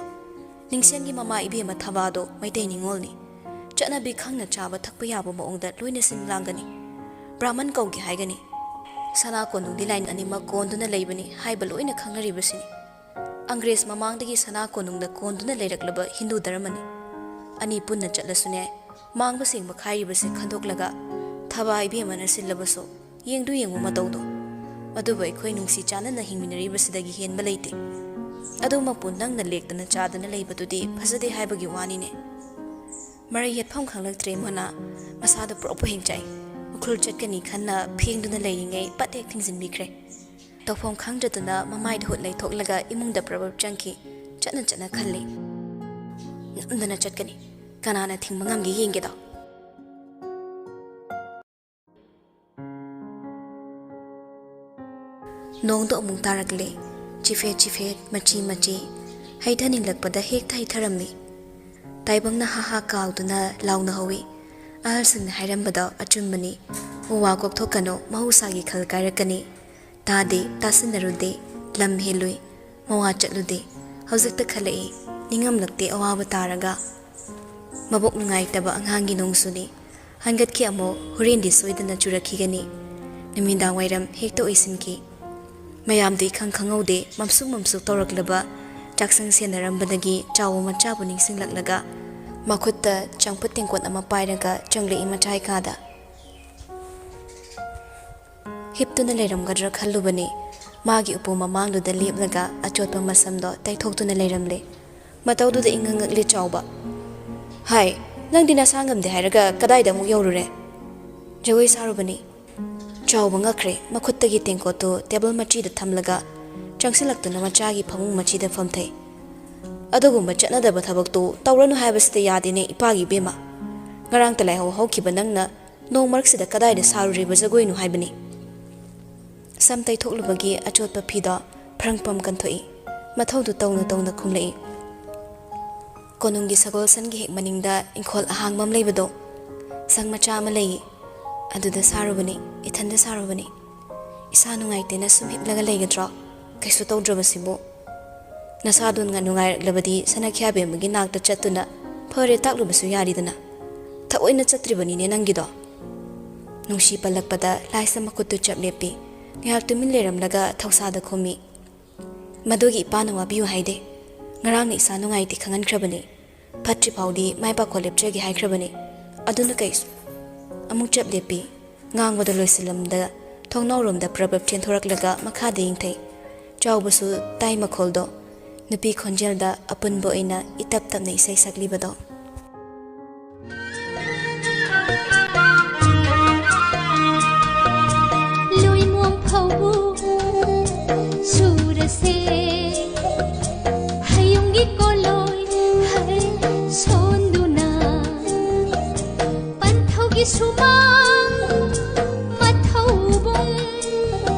ꯅꯤꯡꯁꯦꯟꯒꯤ ꯃꯃꯥ ꯏꯕꯦꯝꯃ ꯊꯕꯥꯗꯣ ꯃꯩꯇꯩ ꯅꯤꯉꯣꯜꯅꯤ꯫ ꯆꯠꯅꯕꯤ ꯈꯪꯅ ꯆꯥꯕ ꯊꯛꯄ ꯌꯥꯕ ꯃꯑꯣꯡꯗ ꯂꯣꯏꯅ ꯁꯤꯟ ꯂꯥꯡꯒꯅꯤ꯫ ꯕ꯭ꯔꯥꯍꯃꯟ ꯀꯧꯒꯦ ꯍꯥꯏꯒꯅꯤ꯫ ꯁꯅꯥ ꯀꯣꯅꯨꯡꯗꯤ ꯂꯥꯏꯟ ꯑꯅꯤꯃꯛ ꯀꯣꯟꯗꯨꯅ ꯂꯩꯕꯅꯤ ꯍꯥꯏꯕ ꯂꯣꯏꯅ ꯈꯪꯅꯔꯤꯕꯁꯤꯅꯤ꯫ ꯑꯪꯒ꯭ꯔꯦꯖ ꯃꯃꯥꯡꯗꯒꯤ ꯁꯅꯥ ꯀꯣꯅꯨꯡꯗ ꯀꯣꯟꯗꯨꯅ ꯂꯩꯔꯛꯂꯕ ꯍꯤꯟꯗꯨ ꯙꯔꯃꯅꯤ꯫ ꯑꯅꯤ ꯄꯨꯟꯅ ꯆꯠꯂꯁꯨꯅꯦ, ꯃꯥꯡꯕ ꯁꯦꯡꯕ ꯈꯥꯏꯔꯤꯕꯁꯦ ꯈꯟꯗꯣꯛꯂꯒ, ꯊꯕꯥ ꯏꯕꯦꯝꯃꯅ ꯁꯤꯜꯂꯕꯁꯨ ꯌꯦꯡꯗꯨ ꯌꯦꯡꯉꯨ ꯃꯇꯧꯗꯣ꯫ ꯑꯗꯨꯕꯨ ꯑꯩꯈꯣꯏ ꯅꯨꯡꯁꯤ ꯆꯥꯟꯅꯅ ꯍꯤꯡꯃꯤꯟꯅꯔꯤꯕꯁꯤꯗꯒꯤ ꯍꯦꯟꯕ ꯂꯩꯇꯦ꯫ ꯑꯗꯨꯃꯛꯄꯨ ꯅꯪꯅ ꯂꯦꯛꯇꯅ ꯆꯥꯗꯅ ꯂꯩꯕꯗꯨꯗꯤ ꯐꯖꯗꯦ ꯍꯥꯏꯕꯒꯤ ꯋꯥꯅꯤꯅꯦ꯫ ꯃꯔꯩ ꯌꯦꯠꯐꯝ ꯈꯪꯂꯛꯇ꯭ꯔꯦ ꯃꯣꯅꯥ꯫ ꯃꯁꯥꯗ ꯄꯨꯔꯥꯞꯄꯨ ꯍꯦꯡꯆꯥꯏ꯫ ꯎꯈ꯭ꯔꯨꯜ ꯆꯠꯀꯅꯤ ꯈꯟꯅ ꯐꯦꯡꯗꯨꯅ ꯂꯩꯔꯤꯉꯩ ꯄꯠ ꯍꯦꯛ ꯊꯤꯡꯖꯤꯟꯕꯤꯈ꯭ꯔꯦ꯫ ꯇꯧꯐꯝ ꯈꯪꯗ꯭ꯔꯗꯨꯅ ꯃꯃꯥꯏꯗ ꯍꯨꯠ ꯂꯩꯊꯣꯛꯂꯒ ꯏꯃꯨꯡꯗ ꯄ꯭ꯔꯕꯞ ꯆꯪꯈꯤ꯫ ꯆꯠꯅ ꯆꯠꯅ ꯈꯜꯂꯤ꯫ ꯅꯝꯗꯅ ꯆꯠꯀꯅꯤ꯫ ꯀꯅꯥꯅ ꯊꯤꯡꯕ ꯉꯝꯒꯦ ꯌꯦꯡꯒꯦꯗꯣ꯫ ꯅꯣꯡꯗꯣ ꯑꯃꯨꯛ ꯇꯥꯔꯛꯂꯦ꯫ ꯆꯤꯐꯦꯠ ꯆꯤꯐꯦꯠ, ꯃꯆꯤ ꯃꯆꯤ꯫ ꯍꯩꯊꯅꯤꯡꯂꯛꯄꯗ ꯍꯦꯛꯇ ꯍꯩꯊꯔꯝꯃꯤ꯫ ꯇꯥꯏꯕꯪꯅ ꯍꯥ ꯍꯥ ꯀꯥꯎꯗꯨꯅ ꯂꯥꯎꯅꯍꯧꯏ꯫ ꯑꯍꯜꯁꯤꯡꯅ ꯍꯥꯏꯔꯝꯕꯗꯣ ꯑꯆꯨꯝꯕꯅꯤ꯫ "ꯎ ꯋꯥ ꯀꯣꯛꯊꯣꯛꯀꯅꯨ, ꯃꯍꯧꯁꯥꯒꯤ ꯈꯜ ꯀꯥꯏꯔꯛꯀꯅꯤ"꯫ ꯇꯥꯗꯦ, ꯇꯥꯁꯤꯟꯅꯔꯨꯗꯦ, ꯂꯝ ꯍꯦꯜꯂꯨꯏ꯫ ꯃꯋꯥ ꯆꯠꯂꯨꯗꯦ꯫ ꯍꯧꯖꯤꯛꯇ ꯈꯜꯂꯛꯏ, ꯅꯤꯡꯉꯝꯂꯛꯇꯦ ꯑꯋꯥꯕ ꯇꯥꯔꯒ꯫ ꯃꯕꯨꯛ ꯅꯨꯡꯉꯥꯏꯇꯕ ꯑꯉꯥꯡꯒꯤ ꯅꯣꯡꯁꯨꯅꯤ꯫ ꯍꯟꯒꯠꯈꯤ ꯑꯃꯨꯛ, ꯍꯣꯔꯦꯟꯗꯤ ꯁꯣꯏꯗꯅ ꯆꯨꯔꯛꯈꯤꯒꯅꯤ꯫ ꯅꯨꯃꯤꯗꯥꯡ ꯋꯥꯏꯔꯝ ꯍꯦꯛꯇ ꯑꯣꯏꯁꯤꯟꯈꯤ꯫ ꯃꯌꯥꯝꯗꯨ ꯏꯈꯪ ꯈꯪꯍꯧꯗꯦ, ꯃꯝꯁꯨꯛ ꯃꯝꯁꯨꯛ ꯇꯧꯔꯛꯂꯕ ꯆꯥꯛꯁꯪ ꯁꯦꯟꯅꯔꯝꯕꯗꯒꯤ ꯆꯥꯎꯕ ꯃꯆꯥꯕꯨ ꯅꯤꯡꯁꯤꯡꯂꯛꯂꯒ, ꯃꯈꯨꯠꯇ ꯆꯝꯐꯨꯠ ꯇꯦꯡꯀꯣꯠ ꯑꯃ ꯄꯥꯏꯔꯒ ꯆꯪꯂꯛꯏ ꯃꯆꯥꯏ ꯀꯥꯗ꯫ ꯍꯤꯞꯇꯨꯅ ꯂꯩꯔꯝꯒꯗ꯭ꯔꯥ ꯈꯜꯂꯨꯕꯅꯤ꯫ ꯃꯥꯒꯤ ꯎꯄꯨ ꯃꯃꯥꯡꯗꯨꯗ ꯂꯦꯞꯂꯒ ꯑꯆꯣꯠꯄ ꯃꯁꯝꯗꯣ ꯇꯩꯊꯣꯛꯇꯨꯅ ꯂꯩꯔꯝꯂꯦ꯫ ꯃꯇꯧꯗꯨꯗ ꯏꯉꯛ ꯉꯛꯂꯦ ꯆꯥꯎꯕ꯫ "ꯍꯥꯏ, ꯅꯪꯗꯤ ꯅꯁꯥ ꯉꯝꯗꯦ ꯍꯥꯏꯔꯒ ꯀꯗꯥꯏꯗ ꯑꯃꯨꯛ ꯌꯧꯔꯨꯔꯦ?" ꯖꯒꯣꯏ ꯁꯥꯔꯨꯕꯅꯤ꯫ ꯆꯥꯎꯕ ꯉꯛꯈ꯭ꯔꯦ, ꯃꯈꯨꯠꯇꯒꯤ ꯇꯦꯡꯀꯣꯠꯇꯨ ꯇꯦꯕꯜ ꯃꯆꯤꯗ ꯊꯝꯂꯒ ꯆꯪꯁꯤꯜꯂꯛꯇꯨꯅ ꯃꯆꯥꯒꯤ ꯐꯃꯨꯡ ꯃꯆꯤꯗ ꯐꯝꯊꯩ꯫ "ꯑꯗꯨꯒꯨꯝꯕ ꯆꯠꯅꯗꯕ ꯊꯕꯛꯇꯨ ꯇꯧꯔꯅꯨ ꯍꯥꯏꯕꯁꯤꯗ ꯌꯥꯗꯦꯅꯦ ꯏꯄꯥꯒꯤ ꯏꯕꯦꯝꯃ꯫ ꯉꯔꯥꯡꯇ ꯂꯥꯏꯍꯧ ꯍꯧꯈꯤꯕ ꯅꯪꯅ ꯅꯣꯡ ꯃꯔꯛꯁꯤꯗ ꯀꯗꯥꯏꯗ ꯁꯥꯔꯨꯔꯤꯕ ꯖꯒꯣꯏꯅꯣ ꯍꯥꯏꯕꯅꯤ?" ꯁꯝ ꯇꯩꯊꯣꯛꯂꯨꯕꯒꯤ ꯑꯆꯣꯠꯄ ꯐꯤꯗꯣ ꯐ꯭ꯔꯪ ꯄꯝ ꯀꯟꯊꯣꯛꯏ꯫ ꯃꯊꯧꯗꯨ ꯇꯧꯅ ꯇꯧꯅ ꯈꯨꯝꯂꯛꯏ꯫ "ꯀꯣꯅꯨꯡꯒꯤ ꯁꯒꯣꯜꯁꯟꯒꯤ ꯍꯦꯛ ꯃꯅꯤꯡꯗ ꯏꯪꯈꯣꯜ ꯑꯍꯥꯡꯕ ꯑꯃ ꯂꯩꯕꯗꯣ, ꯁꯪ ꯃꯆꯥ ꯑꯃ ꯂꯩꯌꯦ꯫ ꯑꯗꯨꯗ ꯁꯥꯔꯨꯕꯅꯤ, ꯏꯊꯟꯗ ꯁꯥꯔꯨꯕꯅꯤ꯫ ꯏꯁꯥ ꯅꯨꯡꯉꯥꯏꯇꯦꯅ ꯁꯨꯝ ꯍꯤꯞꯂꯒ ꯂꯩꯒꯗ꯭ꯔꯣ? ꯀꯩꯁꯨ ꯇꯧꯗ꯭ꯔꯕꯁꯤꯕꯨ꯫ ꯅꯁꯥꯗꯣ ꯅꯨꯡꯉꯥꯏꯔꯛꯂꯕꯗꯤ ꯁꯅꯥꯈ꯭ꯌꯥꯕꯦꯝꯃꯒꯤ ꯅꯥꯛꯇ ꯆꯠꯇꯨꯅ ꯐꯔꯦ ꯇꯥꯛꯂꯨꯕꯁꯨ ꯌꯥꯔꯤꯗꯅ꯫ ꯊꯑꯣꯏꯅ ꯆꯠꯇ꯭ꯔꯤꯕꯅꯤꯅꯦ ꯅꯪꯒꯤꯗꯣ"꯫ ꯅꯨꯡꯁꯤ ꯄꯜꯂꯛꯄꯗ ꯂꯥꯏꯁ ꯃꯈꯨꯠꯇꯨ ꯆꯞ ꯂꯦꯞꯄꯤ꯫ ꯉꯥꯏꯍꯥꯛ ꯇꯨꯃꯤꯟ ꯂꯩꯔꯝꯂꯒ ꯊꯧꯁꯥꯗ ꯈꯨꯝꯃꯤ꯫ "ꯃꯗꯨꯒꯤ ꯏꯄꯥꯅ ꯋꯥꯕꯤꯌꯨ ꯍꯥꯏꯗꯦ꯫ ꯉꯔꯥꯡꯅ ꯏꯁꯥ ꯅꯨꯡꯉꯥꯏꯇꯦ ꯈꯪꯍꯟꯈ꯭ꯔꯕꯅꯤ꯫ ꯐꯠꯇ꯭ꯔꯤ ꯐꯥꯎꯗꯤ ꯃꯥꯏ ꯄꯥꯛꯄ ꯂꯦꯞꯆꯒꯦ ꯍꯥꯏꯈ꯭ꯔꯕꯅꯤ꯫ "ꯑꯗꯨꯅ ꯀꯩ?" ꯑꯃꯨꯛ ꯆꯞ ꯂꯦꯞꯄꯤ꯫ ꯉꯥꯡꯕꯗꯣ ꯂꯣꯏꯁꯤꯜꯂꯝꯗ ꯊꯣꯡꯅꯥꯎꯔꯣꯝꯗ ꯄ꯭ꯔꯕꯞ ꯆꯦꯟꯊꯣꯔꯛꯂꯒ ꯃꯈꯥꯗ ꯌꯦꯡꯊꯩ꯫ ꯆꯥꯎꯕꯁꯨ ꯇꯥꯏ ꯃꯈꯣꯜꯗꯣ꯫ ꯅꯨꯄꯤ ꯈꯣꯟꯖꯦꯜꯗ ꯑꯄꯨꯟꯕ ꯑꯣꯏꯅ ꯏꯇꯞ ꯇꯞꯅ ꯏꯁꯩ ꯁꯛꯂꯤꯕꯗꯣ꯫ ꯂꯣꯏꯃꯣꯡ ꯐꯧꯕꯨ ꯁꯨꯔꯁꯦ, ꯍꯌꯨꯝꯒꯤ ꯀꯣꯂꯣꯏ ꯍꯩ ꯁꯣꯟꯗꯨꯅ, ꯄꯟꯊꯧꯒꯤ ꯁꯨꯃꯥꯡ ꯃꯊꯧꯕꯨꯡ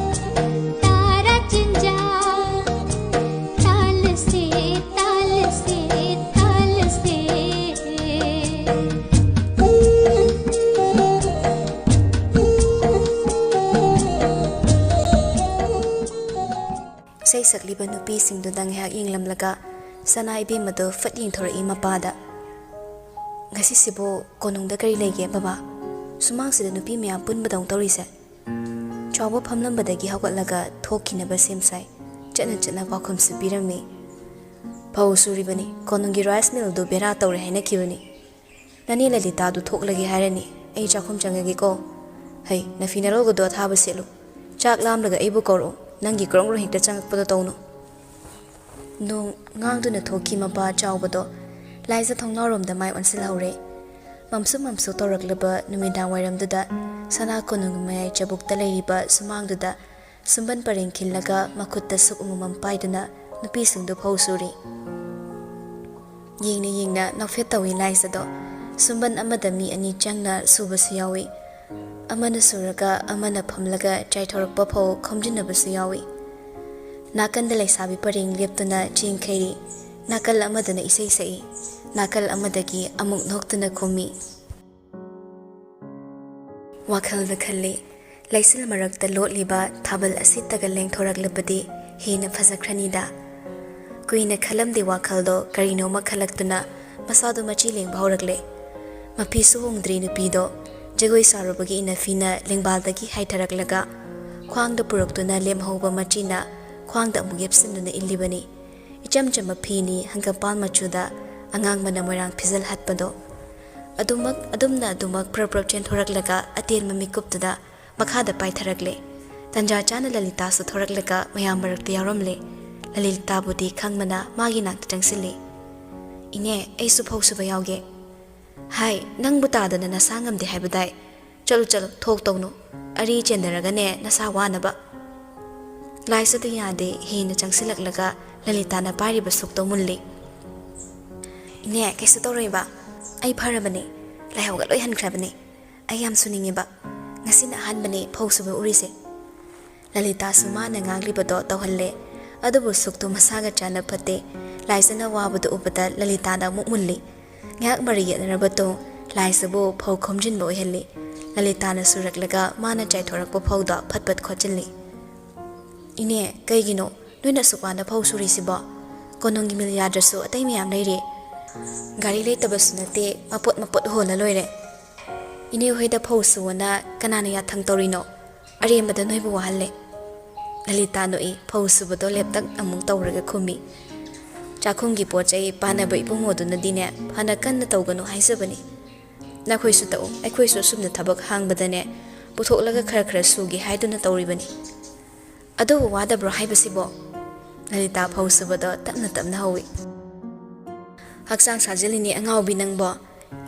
ꯇꯔꯥ ꯆꯤꯟꯖꯥ, ꯇꯥꯜꯂꯁꯦ, ꯇꯥꯜꯂꯁꯦ, ꯇꯥꯜꯂꯁꯦ꯫ ꯏꯁꯩ ꯁꯛꯂꯤꯕ ꯅꯨꯄꯤꯁꯤꯡꯗꯨꯗ ꯉꯥꯏꯍꯥꯛ ꯌꯦꯡꯂꯝꯂꯒ ꯁꯅꯥ ꯏꯕꯦꯝꯃꯗꯨ ꯐꯠ ꯌꯦꯡꯊꯣꯔꯛꯏ ꯃꯄꯥꯗ꯫ "ꯉꯁꯤꯁꯤꯕꯨ ꯀꯣꯅꯨꯡꯗ ꯀꯔꯤ ꯂꯩꯒꯦ ꯕꯕꯥ? ꯁꯨꯃꯥꯡꯁꯤꯗ ꯅꯨꯄꯤ ꯃꯌꯥꯝ ꯄꯨꯟꯕꯗꯧ ꯇꯧꯔꯤꯁꯦ?" ꯆꯥꯎꯕ ꯐꯝꯂꯝꯕꯗꯒꯤ ꯍꯧꯒꯠꯂꯒ ꯊꯣꯛꯈꯤꯅꯕ ꯁꯦꯝ ꯁꯥꯏ꯫ ꯆꯠꯅ ꯆꯠꯅ ꯄꯥꯎꯈꯨꯝꯁꯨ ꯄꯤꯔꯝꯃꯤ꯫ "ꯐꯧ ꯁꯨꯔꯤꯕꯅꯤ, ꯀꯣꯅꯨꯡꯒꯤ ꯔꯥꯏꯁ ꯃꯤꯜꯗꯨ ꯕꯦꯔꯥ ꯇꯧꯔꯦ ꯍꯥꯏꯅꯈꯤꯕꯅꯤ꯫ ꯅꯅꯦ ꯂꯂꯤꯇꯥꯗꯨ ꯊꯣꯛꯂꯒꯦ ꯍꯥꯏꯔꯅꯤ꯫ ꯑꯩ ꯆꯥꯛꯈꯨꯝ ꯆꯪꯉꯒꯦꯀꯣ꯫ ꯍꯩ, ꯅꯐꯤ ꯅꯔꯣꯜꯒꯗꯣ ꯑꯊꯥꯕ ꯁꯦꯠꯂꯨ꯫ ꯆꯥꯛ ꯂꯥꯝꯂꯒ ꯑꯩꯕꯨ ꯀꯧꯔꯛꯎ꯫ ꯅꯪꯒꯤ ꯒ꯭ꯔꯣꯡ ꯒ꯭ꯔꯣꯡ ꯍꯦꯛꯇ ꯆꯪꯉꯛꯄꯗꯣ ꯇꯧꯅꯨ꯫" ꯅꯣꯡ ꯉꯥꯡꯗꯨꯅ ꯊꯣꯛꯈꯤ ꯃꯄꯥ ꯆꯥꯎꯕꯗꯣ꯫ ꯂꯥꯏꯖ ꯊꯣꯡꯅꯥꯎꯔꯣꯝꯗ ꯃꯥꯏ ꯑꯣꯟꯁꯤꯜꯍꯧꯔꯦ꯫ ꯃꯝꯁꯨ ꯃꯝꯁꯨ ꯇꯧꯔꯛꯂꯕ ꯅꯨꯃꯤꯗꯥꯡ ꯋꯥꯏꯔꯝꯗꯨꯗ ꯁꯅꯥ ꯀꯣꯅꯨꯡꯒꯤ ꯃꯌꯥꯏ ꯆꯕꯨꯛꯇ ꯂꯩꯔꯤꯕ ꯁꯨꯃꯥꯡꯗꯨꯗ ꯁꯨꯝꯕꯟ ꯄꯔꯦꯡ ꯈꯤꯜꯂꯒ ꯃꯈꯨꯠꯇ ꯁꯨꯛ ꯑꯃꯃꯝ ꯄꯥꯏꯗꯨꯅ ꯅꯨꯄꯤꯁꯤꯡꯗꯨ ꯐꯧ ꯁꯨꯔꯤ꯫ ꯌꯦꯡꯅ ꯌꯦꯡꯅ ꯅꯣꯛꯐꯦꯠ ꯇꯧꯏ ꯂꯥꯏꯖꯗꯣ꯫ ꯁꯨꯝꯕꯟ ꯑꯃꯗ ꯃꯤ ꯑꯅꯤ ꯆꯪꯅ ꯁꯨꯕꯁꯨ ꯌꯥꯎꯏ꯫ ꯑꯃꯅ ꯁꯨꯔꯒ ꯑꯃꯅ ꯐꯝꯂꯒ ꯆꯥꯏꯊꯣꯔꯛꯄ ꯐꯧ ꯈꯣꯝꯖꯤꯟꯅꯕꯁꯨ ꯌꯥꯎꯏ꯫ ꯅꯥꯀꯟꯗ ꯂꯩꯁꯥꯕꯤ ꯄꯔꯦꯡ ꯂꯦꯞꯇꯨꯅ ꯆꯦꯡ ꯈꯩꯔꯤ꯫ ꯅꯥꯀꯜ ꯑꯃꯗꯅ ꯏꯁꯩ ꯁꯛꯏ꯫ ꯅꯥꯀꯜ ꯑꯃꯗꯒꯤ ꯑꯃꯨꯛ ꯅꯣꯛꯇꯨꯅ ꯈꯨꯝꯃꯤ꯫ ꯋꯥꯈꯜꯗ ꯈꯜꯂꯤ, ꯂꯩꯆꯤꯜ ꯃꯔꯛꯇ ꯂꯣꯠꯂꯤꯕ ꯊꯥꯕꯜ ꯑꯁꯤꯠꯇꯒ ꯂꯦꯡꯊꯣꯔꯛꯂꯕꯗꯤ ꯍꯦꯟꯅ ꯐꯖꯈ꯭ꯔꯅꯤꯗ꯫ ꯀꯨꯏꯅ ꯈꯜꯂꯝꯗꯦ ꯋꯥꯈꯜꯗꯣ ꯀꯔꯤꯅꯣꯃ ꯈꯜꯂꯛꯇꯨꯅ ꯃꯁꯥꯗꯣ ꯃꯆꯤ ꯂꯦꯡꯕ ꯍꯧꯔꯛꯂꯦ꯫ ꯃꯐꯤꯁꯨ ꯍꯣꯡꯗ꯭ꯔꯤ ꯅꯨꯄꯤꯗꯣ꯫ ꯖꯒꯣꯏ ꯁꯥꯔꯨꯕꯒꯤ ꯏꯅꯐꯤꯅ ꯂꯦꯡꯕꯥꯜꯗꯒꯤ ꯍꯥꯏꯊꯔꯛꯂꯒ ꯈ꯭ꯋꯥꯡꯗ ꯄꯨꯔꯛꯇꯨꯅ ꯂꯦꯝꯍꯧꯕ ꯃꯆꯤꯅ ꯈ꯭ꯋꯥꯡꯗ ꯑꯃꯨꯛ ꯌꯦꯞꯁꯤꯟꯗꯨꯅ ꯏꯜꯂꯤꯕꯅꯤ꯫ ꯏꯆꯝ ꯆꯝꯕ ꯐꯤꯅꯤ ꯍꯪꯒꯝꯄꯥꯜ ꯃꯆꯨꯗ ꯑꯉꯥꯡꯕꯅ ꯃꯣꯏꯔꯥꯡ ꯐꯤꯖꯜ ꯍꯠꯄꯗꯣ꯫ ꯑꯗꯨꯃꯛ ꯑꯗꯨꯝꯅ ꯑꯗꯨꯃꯛ ꯄ꯭ꯔꯞ ꯄ꯭ꯔꯞ ꯆꯦꯟꯊꯣꯔꯛꯂꯒ ꯑꯇꯦꯟꯕ ꯃꯤꯀꯨꯞꯇꯨꯗ ꯃꯈꯥꯗ ꯄꯥꯏꯊꯔꯛꯂꯦ꯫ ꯇꯟꯖꯥ ꯆꯥꯅ ꯂꯂꯤꯇꯥꯁꯨ ꯊꯣꯔꯛꯂꯒ ꯃꯌꯥꯝ ꯃꯔꯛꯇ ꯌꯥꯎꯔꯝꯂꯦ꯫ ꯂꯂꯤꯇꯥꯕꯨꯗꯤ ꯈꯪꯕꯅ ꯃꯥꯒꯤ ꯅꯥꯛꯇ ꯆꯪꯁꯤꯜꯂꯤ꯫ "ꯏꯅꯦ, ꯑꯩꯁꯨ ꯐꯧ ꯁꯨꯕ ꯌꯥꯎꯒꯦ꯫" "ꯍꯥꯏ, ꯅꯪꯕꯨ ꯇꯥꯗꯅ ꯅꯁꯥ ꯉꯝꯗꯦ ꯍꯥꯏꯕꯗꯥꯏ? ꯆꯠꯂꯨ, ꯆꯠꯂꯨ, ꯊꯣꯛ ꯇꯧꯅꯨ꯫ ꯑꯔꯤ ꯆꯦꯟꯗꯔꯒꯅꯦ ꯅꯁꯥ ꯋꯥꯅꯕ꯫" ꯂꯥꯏꯁꯗꯨ ꯌꯥꯗꯦ, ꯍꯦꯟꯅ ꯆꯪꯁꯤꯜꯂꯛꯂꯒ ꯂꯂꯤꯇꯥꯅ ꯄꯥꯏꯔꯤꯕ ꯁꯨꯛꯇꯣ ꯃꯨꯜꯂꯤ꯫ "ꯏꯅꯦ, ꯀꯩꯁꯨ ꯇꯧꯔꯣꯏꯕ꯫ ꯑꯩ ꯐꯔꯕꯅꯦ꯫ ꯂꯥꯏꯍꯧꯒ ꯂꯣꯏ ꯍꯟꯈ꯭ꯔꯕꯅꯦ꯫ ꯑꯩ ꯌꯥꯝ ꯁꯨꯅꯤꯡꯉꯦꯕ꯫ ꯉꯁꯤꯅ ꯑꯍꯥꯟꯕꯅꯦ ꯐꯧ ꯁꯨꯕ ꯎꯔꯤꯁꯦ꯫" ꯂꯂꯤꯇꯥꯁꯨ ꯃꯥꯅ ꯉꯥꯡꯂꯤꯕꯗꯣ ꯇꯧꯍꯜꯂꯦ꯫ ꯑꯗꯨꯕꯨ ꯁꯨꯛꯇꯣ ꯃꯁꯥꯒ ꯆꯥꯅ ꯐꯠꯇꯦ꯫ ꯂꯥꯏꯁꯅ ꯋꯥꯕꯗꯨ ꯎꯕꯗ ꯂꯂꯤꯇꯥꯅ ꯑꯃꯨꯛ ꯃꯨꯜꯂꯤ꯫ ꯉꯥꯏꯍꯥꯛ ꯃꯔꯩ ꯌꯦꯠꯅꯔꯕ ꯇꯨꯡ ꯂꯥꯏꯁꯕꯨ ꯐꯧ ꯈꯣꯝꯖꯤꯟꯕ ꯑꯣꯏꯍꯜꯂꯤ꯫ ꯂꯂꯤꯇꯥꯅ ꯁꯨꯔꯛꯂꯒ ꯃꯥꯅ ꯆꯥꯏꯊꯣꯔꯛꯄ ꯐꯧꯗꯣ ꯐꯠ ꯐꯠ ꯈꯣꯠꯆꯤꯜꯂꯤ꯫ "ꯏꯅꯦ, ꯀꯩꯒꯤꯅꯣ ꯅꯣꯏꯅ ꯑꯁꯨꯛ ꯋꯥꯅ ꯐꯧ ꯁꯨꯔꯤꯁꯤꯕꯣ? ꯀꯣꯅꯨꯡꯒꯤ ꯃꯤꯜ ꯌꯥꯗ꯭ꯔꯁꯨ ꯑꯇꯩ ꯃꯌꯥꯝ ꯂꯩꯔꯤ꯫ ꯒꯥꯔꯤ ꯂꯩꯇꯕꯁꯨ ꯅꯠꯇꯦ, ꯃꯄꯣꯠ ꯃꯄꯣꯠ ꯍꯣꯜꯂ ꯂꯣꯏꯔꯦ꯫ ꯏꯅꯦ ꯍꯣꯏꯗ ꯐꯧ ꯁꯨꯑꯣꯅ ꯀꯅꯥꯅ ꯌꯥꯊꯪ ꯇꯧꯔꯤꯅꯣ? ꯑꯔꯦꯝꯕꯗ ꯅꯣꯏꯕꯨ ꯋꯥꯍꯜꯂꯦ꯫" ꯂꯂꯤꯇꯥ ꯅꯣꯛꯏ, ꯐꯧ ꯁꯨꯕꯗꯣ ꯂꯦꯞꯇꯛ ꯑꯃꯨꯛ ꯇꯧꯔꯒ ꯈꯨꯝꯃꯤ꯫ "ꯆꯥꯛꯈꯨꯝꯒꯤ ꯄꯣꯠ ꯆꯩ ꯄꯥꯅꯕ ꯏꯕꯨꯡꯉꯣꯗꯨꯅꯗꯤꯅꯦ ꯐꯅ ꯀꯟꯅ ꯇꯧꯒꯅꯨ ꯍꯥꯏꯖꯕꯅꯤ꯫ ꯅꯈꯣꯏꯁꯨ ꯇꯧ, ꯑꯩꯈꯣꯏꯁꯨ ꯑꯁꯨꯝꯅ ꯊꯕꯛ ꯍꯥꯡꯕꯗꯅꯦ ꯄꯨꯊꯣꯛꯂꯒ ꯈꯔ ꯈꯔ ꯁꯨꯒꯦ ꯍꯥꯏꯗꯨꯅ ꯇꯧꯔꯤꯕꯅꯤ꯫" "ꯑꯗꯨꯕꯨ ꯋꯥꯗꯕ꯭ꯔꯣ ꯍꯥꯏꯕꯁꯤꯕꯣ?" ꯂꯂꯤꯇꯥ ꯐꯧ ꯁꯨꯕꯗꯣ ꯇꯞꯅ ꯇꯞꯅ ꯍꯧꯏ꯫ "ꯍꯛꯆꯥꯡ ꯁꯥꯖꯦꯜꯅꯤꯅꯦ ꯑꯉꯥꯎꯕꯤ ꯅꯪꯕꯣ꯫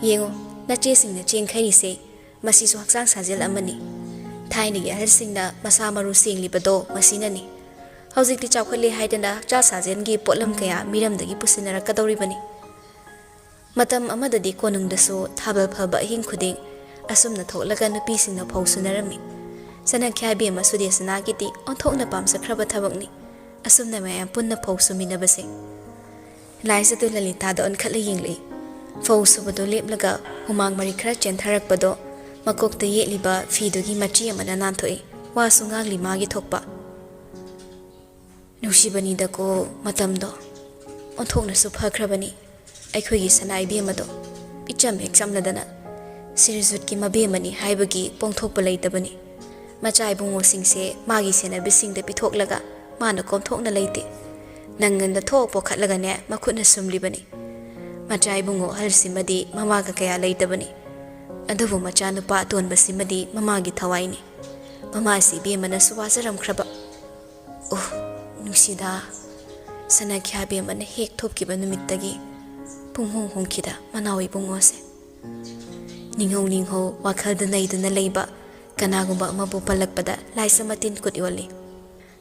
ꯌꯦꯡꯉꯨ, ꯅꯆꯦꯁꯤꯡꯅ ꯆꯦꯡ ꯈꯩꯔꯤꯁꯦ, ꯃꯁꯤꯁꯨ ꯍꯛꯆꯥꯡ ꯁꯥꯖꯦꯜ ꯑꯃꯅꯤ꯫ ꯊꯥꯏꯅꯒꯤ ꯑꯍꯜꯁꯤꯡꯅ ꯃꯁꯥ ꯃꯔꯨ ꯁꯦꯡꯂꯤꯕꯗꯣ ꯃꯁꯤꯅꯅꯤ꯫ ꯍꯧꯖꯤꯛꯇꯤ ꯆꯥꯎꯈꯠꯂꯦ ꯍꯥꯏꯗꯅ ꯍꯛꯆꯥꯡ ꯁꯥꯖꯦꯜꯒꯤ ꯄꯣꯠꯂꯝ ꯀꯌꯥ ꯃꯤꯔꯝꯗꯒꯤ ꯄꯨꯁꯤꯟꯅꯔꯛꯀꯗꯧꯔꯤꯕꯅꯤ꯫" ꯃꯇꯝ ꯑꯃꯗꯗꯤ ꯀꯣꯅꯨꯡꯗꯁꯨ ꯊꯥꯕꯜ ꯐꯕ ꯑꯍꯤꯡ ꯈꯨꯗꯤꯡ ꯑꯁꯨꯝꯅ ꯊꯣꯛꯂꯒ ꯅꯨꯄꯤꯁꯤꯡꯅ ꯐꯧ ꯁꯨꯅꯔꯝꯃꯤ꯫ ꯁꯅꯥꯈ꯭ꯌꯥ ꯏꯕꯦꯝꯃ ꯁꯨꯗꯦꯁꯅꯥꯒꯤꯗꯤ ꯑꯣꯟꯊꯣꯛꯅ ꯄꯥꯝꯖꯈ꯭ꯔꯕ ꯊꯕꯛꯅꯤ ꯑꯁꯨꯝꯅ ꯃꯌꯥꯝ ꯄꯨꯟꯅ ꯐꯧ ꯁꯨꯃꯤꯟꯅꯕꯁꯦ꯫ ꯂꯥꯏꯖꯗꯨ ꯂꯂꯤꯇꯥꯗ ꯑꯣꯟꯈꯠꯂ ꯌꯦꯡꯂꯛꯏ꯫ ꯐꯧ ꯁꯨꯕꯗꯨ ꯂꯦꯞꯂꯒ ꯍꯨꯃꯥꯡ ꯃꯔꯤ ꯈꯔ ꯆꯦꯟꯊꯔꯛꯄꯗꯣ ꯃꯀꯣꯛꯇ ꯌꯦꯠꯂꯤꯕ ꯐꯤꯗꯨꯒꯤ ꯃꯆꯤ ꯑꯃꯅ ꯅꯥꯟꯊꯣꯛꯏ꯫ ꯋꯥꯁꯨ ꯉꯥꯡꯂꯤ ꯃꯥꯒꯤ ꯊꯣꯛꯄ꯫ "ꯅꯨꯡꯁꯤꯕꯅꯤꯗꯀꯣ ꯃꯇꯝꯗꯣ꯫ ꯑꯣꯟꯊꯣꯛꯅꯁꯨ ꯐꯈ꯭ꯔꯕꯅꯤ ꯑꯩꯈꯣꯏꯒꯤ ꯁꯅꯥ ꯏꯕꯦꯝꯃꯗꯣ꯫ ꯏꯆꯝ ꯍꯦꯛ ꯆꯝꯂꯗꯅ ꯁꯤꯔꯖꯨꯠꯀꯤ ꯃꯕꯦꯝꯃꯅꯤ ꯍꯥꯏꯕꯒꯤ ꯄꯣꯡꯊꯣꯛꯄ ꯂꯩꯇꯕꯅꯤ꯫ ꯃꯆꯥ ꯏꯕꯨꯡꯉꯣꯁꯤꯡꯁꯦ ꯃꯥꯒꯤ ꯁꯦꯟꯅꯕꯤꯁꯤꯡꯗ ꯄꯤꯊꯣꯛꯂꯒ ꯃꯥꯅ ꯀꯣꯝꯊꯣꯛꯅ ꯂꯩꯇꯦ꯫ ꯅꯪꯒꯟꯗ ꯊꯣꯛ ꯄꯣꯈꯠꯂꯒꯅꯦ ꯃꯈꯨꯠꯅ ꯁꯨꯝꯂꯤꯕꯅꯤ꯫ ꯃꯆꯥ ꯏꯕꯨꯡꯉꯣ ꯑꯍꯜꯁꯤꯃꯗꯤ ꯃꯃꯥꯒ ꯀꯌꯥ ꯂꯩꯇꯕꯅꯤ꯫ ꯑꯗꯨꯕꯨ ꯃꯆꯥꯅꯨꯄꯥ ꯑꯇꯣꯟꯕꯁꯤꯃꯗꯤ ꯃꯃꯥꯒꯤ ꯊꯋꯥꯏꯅꯤ꯫ ꯃꯃꯥꯁꯤ ꯏꯕꯦꯝꯃꯅꯁꯨ ꯋꯥꯖꯔꯝꯈ꯭ꯔꯕ꯫ ꯑꯣ, ꯅꯨꯡꯁꯤꯗꯥ꯫ ꯁꯅꯥꯈ꯭ꯌꯥ ꯏꯕꯦꯝꯃꯅ ꯍꯦꯛ ꯊꯣꯛꯈꯤꯕ ꯅꯨꯃꯤꯠꯇꯒꯤ ꯄꯨꯡꯍꯣꯡ ꯍꯣꯡꯈꯤꯗ ꯃꯅꯥꯎ ꯏꯕꯨꯡꯉꯣꯁꯦ꯫ ꯅꯤꯡꯍꯧ ꯅꯤꯡꯍꯧ ꯋꯥꯈꯜꯗ ꯅꯩꯗꯨꯅ ꯂꯩꯕ ꯀꯅꯥꯒꯨꯝꯕ ꯑꯃꯕꯨ ꯄꯜꯂꯛꯄꯗ ꯂꯥꯏꯁ ꯃꯇꯤꯟ ꯀꯨꯠ ꯌꯣꯜꯂꯤ꯫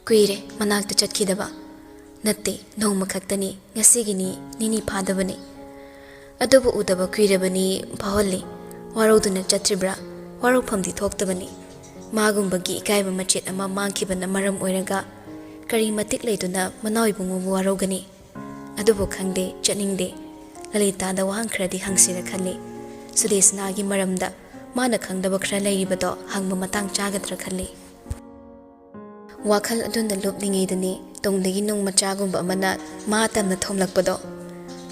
ꯀꯨꯏꯔꯦ ꯃꯅꯥꯛꯇ ꯆꯠꯈꯤꯗꯕ꯫ ꯅꯠꯇꯦ, ꯅꯣꯡꯃ ꯈꯛꯇꯅꯤ, ꯉꯁꯤꯒꯤꯅꯤ, ꯅꯤꯅꯤ ꯐꯥꯗꯕꯅꯤ꯫ ꯑꯗꯨꯕꯨ ꯎꯗꯕ ꯀꯨꯏꯔꯕꯅꯤ ꯐꯥꯎꯍꯜꯂꯤ꯫ ꯋꯥꯔꯧꯗꯨꯅ ꯆꯠꯇ꯭ꯔꯤꯕ꯭ꯔꯥ? ꯋꯥꯔꯧꯐꯝꯗꯤ ꯊꯣꯛꯇꯕꯅꯤ꯫ ꯃꯥꯒꯨꯝꯕꯒꯤ ꯏꯀꯥꯏꯕ ꯃꯆꯦꯠ ꯑꯃ ꯃꯥꯡꯈꯤꯕꯅ ꯃꯔꯝ ꯑꯣꯏꯔꯒ ꯀꯔꯤ ꯃꯇꯤꯛ ꯂꯩꯗꯨꯅ ꯃꯅꯥꯎ ꯏꯕꯨꯡꯉꯣꯕꯨ ꯋꯥꯔꯧꯒꯅꯤ? ꯑꯗꯨꯕꯨ ꯈꯪꯗꯦ, ꯆꯠꯅꯤꯡꯗꯦ꯫ ꯂꯂꯤꯇꯥꯗ ꯋꯥꯍꯪ ꯈꯔꯗꯤ ꯍꯪꯁꯤꯔ ꯈꯜꯂꯤ꯫ ꯁꯨꯗꯦꯁꯅꯥꯒꯤ ꯃꯔꯝꯗ ꯃꯥꯅ ꯈꯪꯗꯕ ꯈꯔ ꯂꯩꯔꯤꯕꯗꯣ ꯍꯪꯕ ꯃꯇꯥꯡ ꯆꯥꯒꯗ꯭ꯔꯥ ꯈꯜꯂꯤ꯫ ꯋꯥꯈꯜ ꯑꯗꯨꯅ ꯂꯨꯞꯂꯤꯉꯩꯗꯅꯤ ꯇꯨꯡꯗꯒꯤ ꯅꯨꯡ ꯃꯆꯥꯒꯨꯝꯕ ꯑꯃꯅ ꯃꯥ ꯇꯝꯅ ꯊꯣꯝꯂꯛꯄꯗꯣ꯫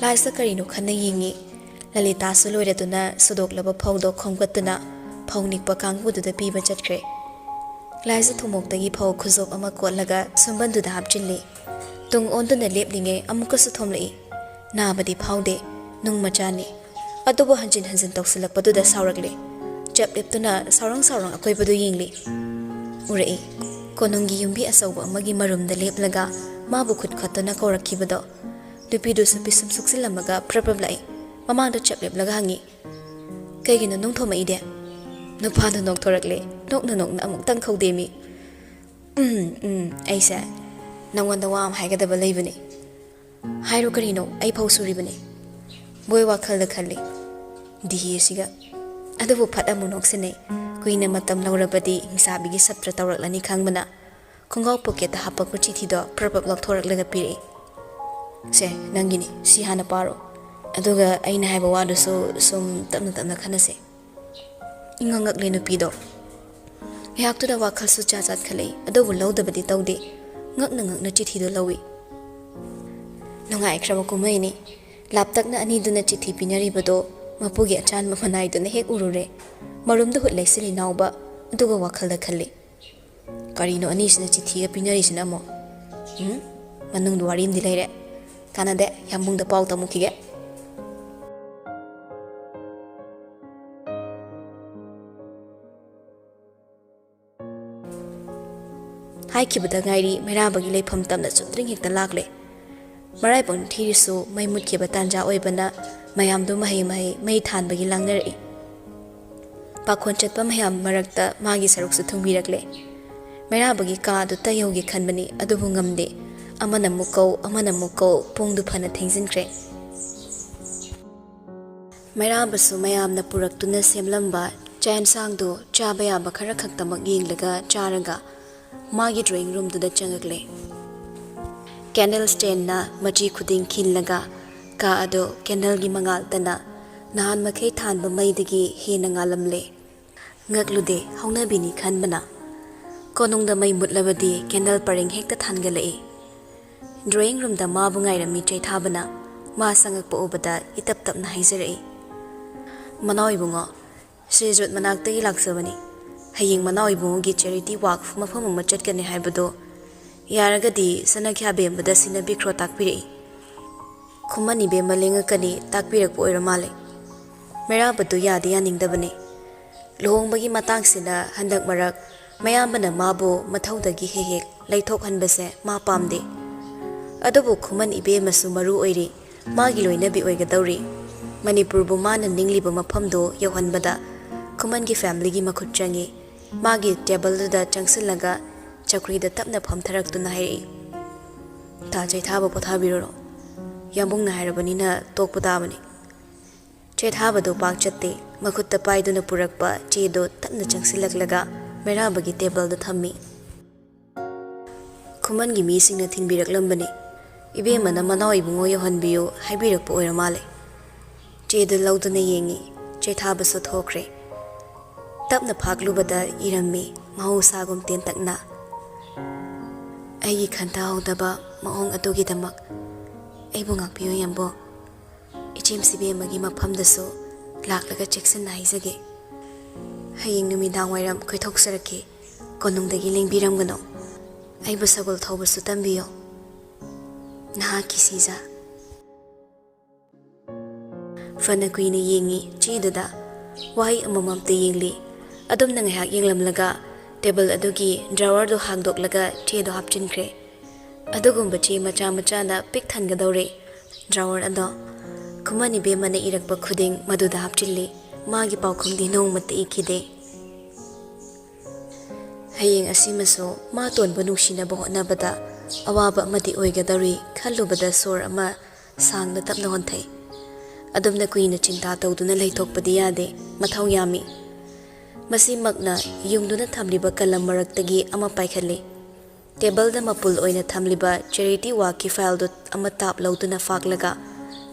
ꯂꯥꯏꯁꯇ ꯀꯔꯤꯅꯣ ꯈꯟꯅ ꯌꯦꯡꯉꯤ꯫ ꯂꯂꯤꯇꯥꯁꯨ ꯂꯣꯏꯔꯗꯨꯅ ꯁꯨꯗꯣꯛꯂꯕ ꯐꯧꯗꯣ ꯈꯣꯝꯒꯠꯇꯨꯅ ꯐꯧ ꯅꯤꯛꯄ ꯀꯥꯡꯕꯨꯗꯨꯗ ꯄꯤꯕ ꯆꯠꯈ꯭ꯔꯦ꯫ ꯂꯥꯏꯁꯇ ꯊꯨꯝꯃꯣꯛꯇꯒꯤ ꯐꯧ ꯈꯨꯖꯣꯞ ꯑꯃ ꯀꯣꯠꯂꯒ ꯁꯨꯝꯕꯟꯗꯨꯗ ꯍꯥꯞꯆꯤꯜꯂꯤ꯫ ꯇꯨꯡ ꯑꯣꯟꯗꯨꯅ ꯂꯦꯞꯂꯤꯉꯩ ꯑꯃꯨꯛꯀꯁꯨ ꯊꯣꯝꯂꯛꯏ꯫ ꯅꯥꯕꯗꯤ ꯐꯥꯎꯗꯦ꯫ ꯅꯨꯡ ꯃꯆꯥꯅꯤ꯫ ꯑꯗꯨꯕꯨ ꯍꯟꯖꯤꯟ ꯍꯟꯖꯤꯟ ꯇꯧꯁꯤꯜꯂꯛꯄꯗꯨꯗ ꯁꯥꯎꯔꯛꯂꯦ꯫ ꯆꯞ ꯂꯦꯞꯇꯨꯅ ꯁꯥꯎꯔꯪ ꯁꯥꯎꯔꯪ ꯑꯀꯣꯏꯕꯗꯨ ꯌꯦꯡꯂꯤ꯫ ꯎꯔꯛꯏ꯫ ꯀꯣꯅꯨꯡꯒꯤ ꯌꯨꯝꯕꯤ ꯑꯆꯧꯕ ꯑꯃꯒꯤ ꯃꯔꯨꯝꯗ ꯂꯦꯞꯂꯒ ꯃꯥꯕꯨ ꯈꯨꯠ ꯈꯠꯇꯨꯅ ꯀꯧꯔꯛꯈꯤꯕꯗꯣ꯫ ꯅꯨꯄꯤꯗꯨꯁꯨ ꯄꯤꯁꯨꯝ ꯁꯨꯛꯆꯤꯜꯂꯝꯃꯒ ꯄ꯭ꯔꯞ ꯄ꯭ꯔꯞ ꯂꯥꯛꯏ꯫ ꯃꯃꯥꯡꯗ ꯆꯞ ꯂꯦꯞꯂꯒ ꯍꯪꯉꯤ, "ꯀꯩꯒꯤꯅꯣ ꯅꯨꯡ ꯊꯣꯝꯃꯛꯏꯗꯦ?" ꯅꯨꯄꯥꯗꯨ ꯅꯣꯛꯊꯣꯔꯛꯂꯦ꯫ ꯅꯣꯛꯅ ꯅꯣꯛꯅ ꯑꯃꯨꯛꯇꯪ ꯈꯧꯗꯦꯝꯃꯤ꯫ "ꯎꯝ, ꯎꯝ, ꯑꯩꯁꯦ ꯅꯪꯉꯣꯟꯗ ꯋꯥ ꯑꯃ ꯍꯥꯏꯒꯗꯕ ꯂꯩꯕꯅꯤ꯫" "ꯍꯥꯏꯔꯣ, ꯀꯔꯤꯅꯣ? ꯑꯩ ꯐꯧ ꯁꯨꯔꯤꯕꯅꯤ꯫" ꯕꯣꯏ ꯋꯥꯈꯜꯗ ꯈꯜꯂꯤ, "ꯗꯤꯍꯤ ꯑꯁꯤꯒ꯫" ꯑꯗꯨꯕꯨ ꯐꯠ ꯑꯃꯨꯛ ꯅꯣꯛꯁꯤꯟꯅꯩ꯫ ꯀꯨꯏꯅ ꯃꯇꯝ ꯂꯧꯔꯕꯗꯤ ꯍꯤꯡꯆꯥꯕꯤꯒꯤ ꯁꯞꯇ꯭ꯔ ꯇꯧꯔꯛꯂꯅꯤ ꯈꯪꯕꯅ ꯈꯣꯡꯒ꯭ꯔꯥꯎ ꯄꯣꯀꯦꯠꯇ ꯍꯥꯞꯄꯛꯄ ꯆꯤꯊꯤꯗꯣ ꯄ꯭ꯔꯞ ꯄ꯭ꯔꯞ ꯂꯧꯊꯣꯔꯛꯂꯒ ꯄꯤꯔꯛꯏ꯫ "ꯁꯦ, ꯅꯪꯒꯤꯅꯤ, ꯁꯤ ꯍꯥꯟꯅ ꯄꯥꯔꯣ꯫ ꯑꯗꯨꯒ ꯑꯩꯅ ꯍꯥꯏꯕ ꯋꯥꯗꯨꯁꯨ ꯁꯨꯝ ꯇꯞꯅ ꯇꯞꯅ ꯈꯟꯅꯁꯦ꯫" ꯏꯉꯛ ꯉꯛꯂꯦ ꯅꯨꯄꯤꯗꯣ꯫ ꯉꯥꯏꯍꯥꯛꯇꯨꯗ ꯋꯥꯈꯜꯁꯨ ꯆꯥ ꯆꯥꯠꯈꯠꯂꯛꯏ, ꯑꯗꯨꯕꯨ ꯂꯧꯗꯕꯗꯤ ꯇꯧꯗꯦ꯫ ꯉꯛꯅ ꯉꯛꯅ ꯆꯤꯊꯤꯗꯨ ꯂꯧꯏ꯫ ꯅꯨꯡꯉꯥꯏꯈ꯭ꯔꯕ ꯀꯨꯝꯍꯩꯅꯤ꯫ ꯂꯥꯞꯇꯛꯅ ꯑꯅꯤꯗꯨꯅ ꯆꯤꯊꯤ ꯄꯤꯅꯔꯤꯕꯗꯣ ꯃꯄꯨꯒꯤ ꯑꯆꯥꯟꯕ ꯃꯅꯥꯏꯗꯨꯅ ꯍꯦꯛ ꯎꯔꯨꯔꯦ꯫ ꯃꯔꯨꯝꯗ ꯍꯨꯠ ꯂꯩꯁꯤꯜꯂꯤ ꯅꯥꯎꯕ, ꯑꯗꯨꯒ ꯋꯥꯈꯜꯗ ꯈꯜꯂꯤ, "ꯀꯔꯤꯅꯣ ꯑꯅꯤꯁꯤꯅ ꯆꯤꯊꯤꯒ ꯄꯤꯅꯔꯤꯁꯤꯅ ꯑꯃꯨꯛ? ꯎꯝ? ꯃꯅꯨꯡꯗ ꯋꯥꯔꯤ ꯑꯃꯗꯤ ꯂꯩꯔꯦ꯫ ꯀꯥꯟꯅꯗꯦ, ꯌꯥꯝꯕꯨꯡꯗ ꯄꯥꯎ ꯇꯝꯃꯨꯈꯤꯒꯦ꯫" ꯍꯥꯏꯈꯤꯕꯗ ꯉꯥꯏꯔꯤ ꯃꯩꯔꯥꯕꯒꯤ ꯂꯩꯐꯝ ꯇꯝꯅ ꯆꯨꯝꯗ꯭ꯔꯤꯡ ꯍꯦꯛꯇ ꯂꯥꯛꯂꯦ꯫ ꯃꯔꯥꯏꯕꯛ ꯊꯤꯔꯤꯁꯨ ꯃꯩ ꯃꯨꯠꯈꯤꯕ ꯇꯥꯟꯖꯥ ꯑꯣꯏꯕꯅ ꯃꯌꯥꯝꯗꯨ ꯃꯍꯩ ꯃꯍꯩ ꯃꯩ ꯊꯥꯟꯕꯒꯤ ꯂꯥꯡꯅꯔꯛꯏ꯫ ꯄꯥꯈꯣꯟ ꯆꯠꯄ ꯃꯌꯥꯝ ꯃꯔꯛꯇ ꯃꯥꯒꯤ ꯁꯔꯨꯛꯁꯨ ꯊꯨꯡꯕꯤꯔꯛꯂꯦ꯫ ꯃꯩꯔꯥꯕꯒꯤ ꯀꯥ ꯑꯗꯨ ꯇꯩꯍꯧꯒꯦ ꯈꯟꯕꯅꯤ, ꯑꯗꯨꯕꯨ ꯉꯝꯗꯦ꯫ ꯑꯃꯅ ꯑꯃꯨꯛ ꯀꯧ, ꯑꯃꯅ ꯑꯃꯨꯛ ꯀꯧ, ꯄꯨꯡꯗꯨ ꯐꯅ ꯊꯦꯡꯖꯤꯟꯈ꯭ꯔꯦ꯫ ꯃꯩꯔꯥꯕꯁꯨ ꯃꯌꯥꯝꯅ ꯄꯨꯔꯛꯇꯨꯅ ꯁꯦꯝꯂꯝꯕ ꯆꯥꯛ ꯌꯦꯟꯁꯥꯡꯗꯨ ꯆꯥꯕ ꯌꯥꯕ ꯈꯔ ꯈꯛꯇꯃꯛ ꯌꯦꯡꯂꯒ ꯆꯥꯔꯒ ꯃꯥꯒꯤ drawing roomꯗꯨꯗ ꯆꯪꯉꯛꯂꯦ꯫ Candle standꯅ ꯃꯆꯤ ꯈꯨꯗꯤꯡ ꯈꯤꯜꯂꯒ ꯀꯥ ꯑꯗꯨ candleꯒꯤ ꯃꯉꯥꯜꯇꯅ ꯅꯍꯥꯟ ꯃꯈꯩ ꯊꯥꯟꯕ ꯃꯩꯗꯒꯤ ꯍꯦꯟꯅ ꯉꯥꯜꯂꯝꯂꯦ꯫ ꯉꯛꯂꯨꯗꯦ, ꯍꯧꯅꯕꯤꯅꯤ ꯈꯟꯕꯅ꯫ ꯀꯣꯅꯨꯡꯗ ꯃꯩ ꯃꯨꯠꯂꯕꯗꯤ candle ꯄꯔꯦꯡ ꯍꯦꯛꯇ ꯊꯥꯟꯒꯠꯂꯛꯏ꯫ Drawing roomꯗ ꯃꯥꯕꯨ ꯉꯥꯏꯔꯝꯃꯤ ꯆꯩꯊꯥꯕꯅ꯫ ꯃꯥ ꯆꯪꯉꯛꯄ ꯎꯕꯗ ꯏꯇꯞ ꯇꯞꯅ ꯍꯥꯏꯖꯔꯛꯏ, "ꯃꯅꯥꯎ ꯏꯕꯨꯡꯉꯣ, ꯁ꯭ꯔꯤꯖꯨꯠ ꯃꯅꯥꯛꯇꯒꯤ ꯂꯥꯛꯆꯕꯅꯤ꯫ ꯍꯌꯦꯡ ꯃꯅꯥꯎ ꯏꯕꯨꯡꯉꯣꯒꯤ charity walk ꯃꯐꯝ ꯑꯃ ꯆꯠꯀꯅꯤ ꯍꯥꯏꯕꯗꯨ ꯌꯥꯔꯒꯗꯤ ꯁꯅꯥꯈ꯭ꯌꯥ ꯕꯦꯝꯕꯗ ꯁꯤꯟꯅꯕꯤꯈ꯭ꯔꯣ" ꯇꯥꯛꯄꯤꯔꯛꯏ꯫ ꯈꯨꯃꯟ ꯏꯕꯦꯝꯃ ꯂꯦꯡꯉꯛꯀꯅꯤ ꯇꯥꯛꯄꯤꯔꯛꯄ ꯑꯣꯏꯔ ꯃꯥꯜꯂꯦ꯫ ꯃꯩꯔꯥꯕꯗꯨ ꯌꯥꯗꯤ ꯌꯥꯅꯤꯡꯗꯕꯅꯤ꯫ ꯂꯨꯍꯣꯡꯕꯒꯤ ꯃꯇꯥꯡꯁꯤꯗ ꯍꯟꯗꯛ ꯃꯔꯛ ꯃꯌꯥꯝꯕꯅ ꯃꯥꯕꯨ ꯃꯊꯧꯗꯒꯤ ꯍꯦꯛ ꯍꯦꯛ ꯂꯩꯊꯣꯛꯍꯟꯕꯁꯦ ꯃꯥ ꯄꯥꯝꯗꯦ꯫ ꯑꯗꯨꯕꯨ ꯈꯨꯃꯟ ꯏꯕꯦꯝꯃꯁꯨ ꯃꯔꯨ ꯑꯣꯏꯔꯤ, ꯃꯥꯒꯤ ꯂꯣꯏꯅꯕꯤ ꯑꯣꯏꯒꯗꯧꯔꯤ꯫ ꯃꯅꯤꯄꯨꯔꯕꯨ ꯃꯥꯅ ꯅꯤꯡꯂꯤꯕ ꯃꯐꯝꯗꯨ ꯌꯧꯍꯟꯕꯗ ꯈꯨꯃꯟꯒꯤ familyꯒꯤ ꯃꯈꯨꯠ ꯆꯪꯏ꯫ ꯃꯥꯒꯤ tableꯗꯨꯗ ꯆꯪꯁꯤꯜꯂꯒ ꯆꯧꯀ꯭ꯔꯤꯗ ꯇꯞꯅ ꯐꯝꯊꯔꯛꯇꯨꯅ ꯍꯥꯏꯔꯛꯏ, "ꯇꯥ ꯆꯩꯊꯥꯕ ꯄꯣꯊꯥꯕꯤꯔꯨꯔꯣ꯫ ꯌꯥꯝꯕꯨꯡꯅ ꯍꯥꯏꯔꯕꯅꯤꯅ ꯇꯣꯛꯄ ꯇꯥꯕꯅꯤ"꯫ ꯆꯩꯊꯥꯕꯗꯨ ꯄꯥꯛ ꯆꯠꯇꯦ꯫ ꯃꯈꯨꯠꯇ ꯄꯥꯏꯗꯨꯅ ꯄꯨꯔꯛꯄ ꯆꯦꯗꯨ ꯇꯞꯅ ꯆꯪꯁꯤꯜꯂꯛꯂꯒ ꯃꯩꯔꯥꯕꯒꯤ tableꯗ ꯊꯝꯃꯤ꯫ ꯈꯨꯃꯟꯒꯤ ꯃꯤꯁꯤꯡꯅ ꯊꯤꯟꯕꯤꯔꯛꯂꯝꯕꯅꯤ꯫ ꯏꯕꯦꯝꯃꯅ ꯃꯅꯥꯎ ꯏꯕꯨꯡꯉꯣ ꯌꯧꯍꯟꯕꯤꯌꯨ ꯍꯥꯏꯕꯤꯔꯛꯄ ꯑꯣꯏꯔ ꯃꯥꯜꯂꯦ꯫ ꯆꯦꯗꯨ ꯂꯧꯗꯨꯅ ꯌꯦꯡꯉꯤ꯫ ꯆꯩꯊꯥꯕꯁꯨ ꯊꯣꯛꯈ꯭ꯔꯦ꯫ ꯇꯞꯅ ꯐꯥꯛꯂꯨꯕꯗ ꯏꯔꯝꯃꯤ, ꯃꯍꯧꯁꯥꯒꯨꯝ ꯇꯦꯟꯇꯛꯅ꯫ "ꯑꯩꯒꯤ ꯈꯟꯊꯍꯧꯗꯕ ꯃꯑꯣꯡ ꯑꯗꯨꯒꯤꯗꯃꯛ ꯑꯩꯕꯨ ꯉꯥꯛꯄꯤꯌꯨ, ꯌꯥꯝꯕꯨꯡ꯫ ꯏꯆꯦꯝ ꯁꯤꯕꯦꯝꯃꯒꯤ ꯃꯐꯝꯗꯁꯨ ꯂꯥꯛꯂꯒ ꯆꯦꯛꯁꯤꯟꯅ ꯍꯥꯏꯖꯒꯦ꯫ ꯍꯌꯦꯡ ꯅꯨꯃꯤꯗꯥꯡ ꯋꯥꯏꯔꯝ ꯀꯣꯏꯊꯣꯛꯆꯔꯛꯀꯦ꯫ ꯀꯣꯅꯨꯡꯗꯒꯤ ꯂꯦꯡꯕꯤꯔꯝꯒꯅꯨ꯫ ꯑꯩꯕꯨ ꯁꯒꯣꯜ ꯊꯧꯕꯁꯨ ꯇꯝꯕꯤꯌꯨ꯫ ꯅꯍꯥꯛꯀꯤ ꯁꯤꯖ"꯫ ꯐꯅ ꯀꯨꯏꯅ ꯌꯦꯡꯉꯤ ꯆꯦꯗꯨꯗ꯫ ꯋꯥꯍꯩ ꯑꯃꯃꯝꯇ ꯌꯦꯡꯂꯤ꯫ ꯑꯗꯨꯝꯅ ꯉꯥꯏꯍꯥꯛ ꯌꯦꯡꯂꯝꯂꯒ ꯇꯦꯕꯜ ꯑꯗꯨꯒꯤ ꯗ꯭ꯔꯥꯋꯔꯗꯨ ꯍꯥꯡꯗꯣꯛꯂꯒ ꯆꯦꯗꯣ ꯍꯥꯞꯆꯤꯟꯈ꯭ꯔꯦ꯫ ꯑꯗꯨꯒꯨꯝꯕ ꯆꯦ ꯃꯆꯥ ꯃꯆꯥꯅ ꯄꯤꯛ ꯊꯟꯒꯗꯧꯔꯦ ꯗ꯭ꯔꯥꯋꯔ ꯑꯗꯣ꯫ ꯈꯨꯃꯟ ꯏꯕꯦꯝꯃꯅ ꯏꯔꯛꯄ ꯈꯨꯗꯤꯡ ꯃꯗꯨꯗ ꯍꯥꯞꯆꯤꯜꯂꯤ꯫ ꯃꯥꯒꯤ ꯄꯥꯎꯈꯨꯝꯗꯤ ꯅꯣꯡꯃꯇ ꯏꯈꯤꯗꯦ꯫ ꯍꯌꯦꯡ ꯑꯁꯤꯃꯁꯨ ꯃꯥ ꯇꯣꯟꯕ ꯅꯨꯡꯁꯤꯅꯕ ꯍꯣꯠꯅꯕꯗ ꯑꯋꯥꯕ ꯑꯃꯗꯤ ꯑꯣꯏꯒꯗꯧꯔꯤ ꯈꯜꯂꯨꯕꯗ ꯁꯣꯔ ꯑꯃ ꯁꯥꯡꯅ ꯇꯞꯅ ꯍꯣꯟꯊꯩ꯫ ꯑꯗꯨꯝꯅ ꯀꯨꯏꯅ ꯆꯤꯟꯇꯥ ꯇꯧꯗꯨꯅ ꯂꯩꯊꯣꯛꯄꯗꯤ ꯌꯥꯗꯦ, ꯃꯊꯧ ꯌꯥꯝꯃꯤ꯫ ꯃꯁꯤꯃꯛꯅ ꯌꯨꯡꯗꯨꯅ ꯊꯝꯂꯤꯕ ꯀꯂꯝ ꯃꯔꯛꯇꯒꯤ ꯑꯃ ꯄꯥꯏꯈꯠꯂꯤ꯫ ꯇꯦꯕꯜꯗ ꯃꯄꯨꯜ ꯑꯣꯏꯅ ꯊꯝꯂꯤꯕ ꯆꯦꯔꯤꯇꯤ ꯋꯥꯛꯀꯤ ꯐꯥꯏꯜꯗꯨ ꯑꯃ ꯇꯥꯞ ꯂꯧꯗꯨꯅ ꯐꯥꯛꯂꯒ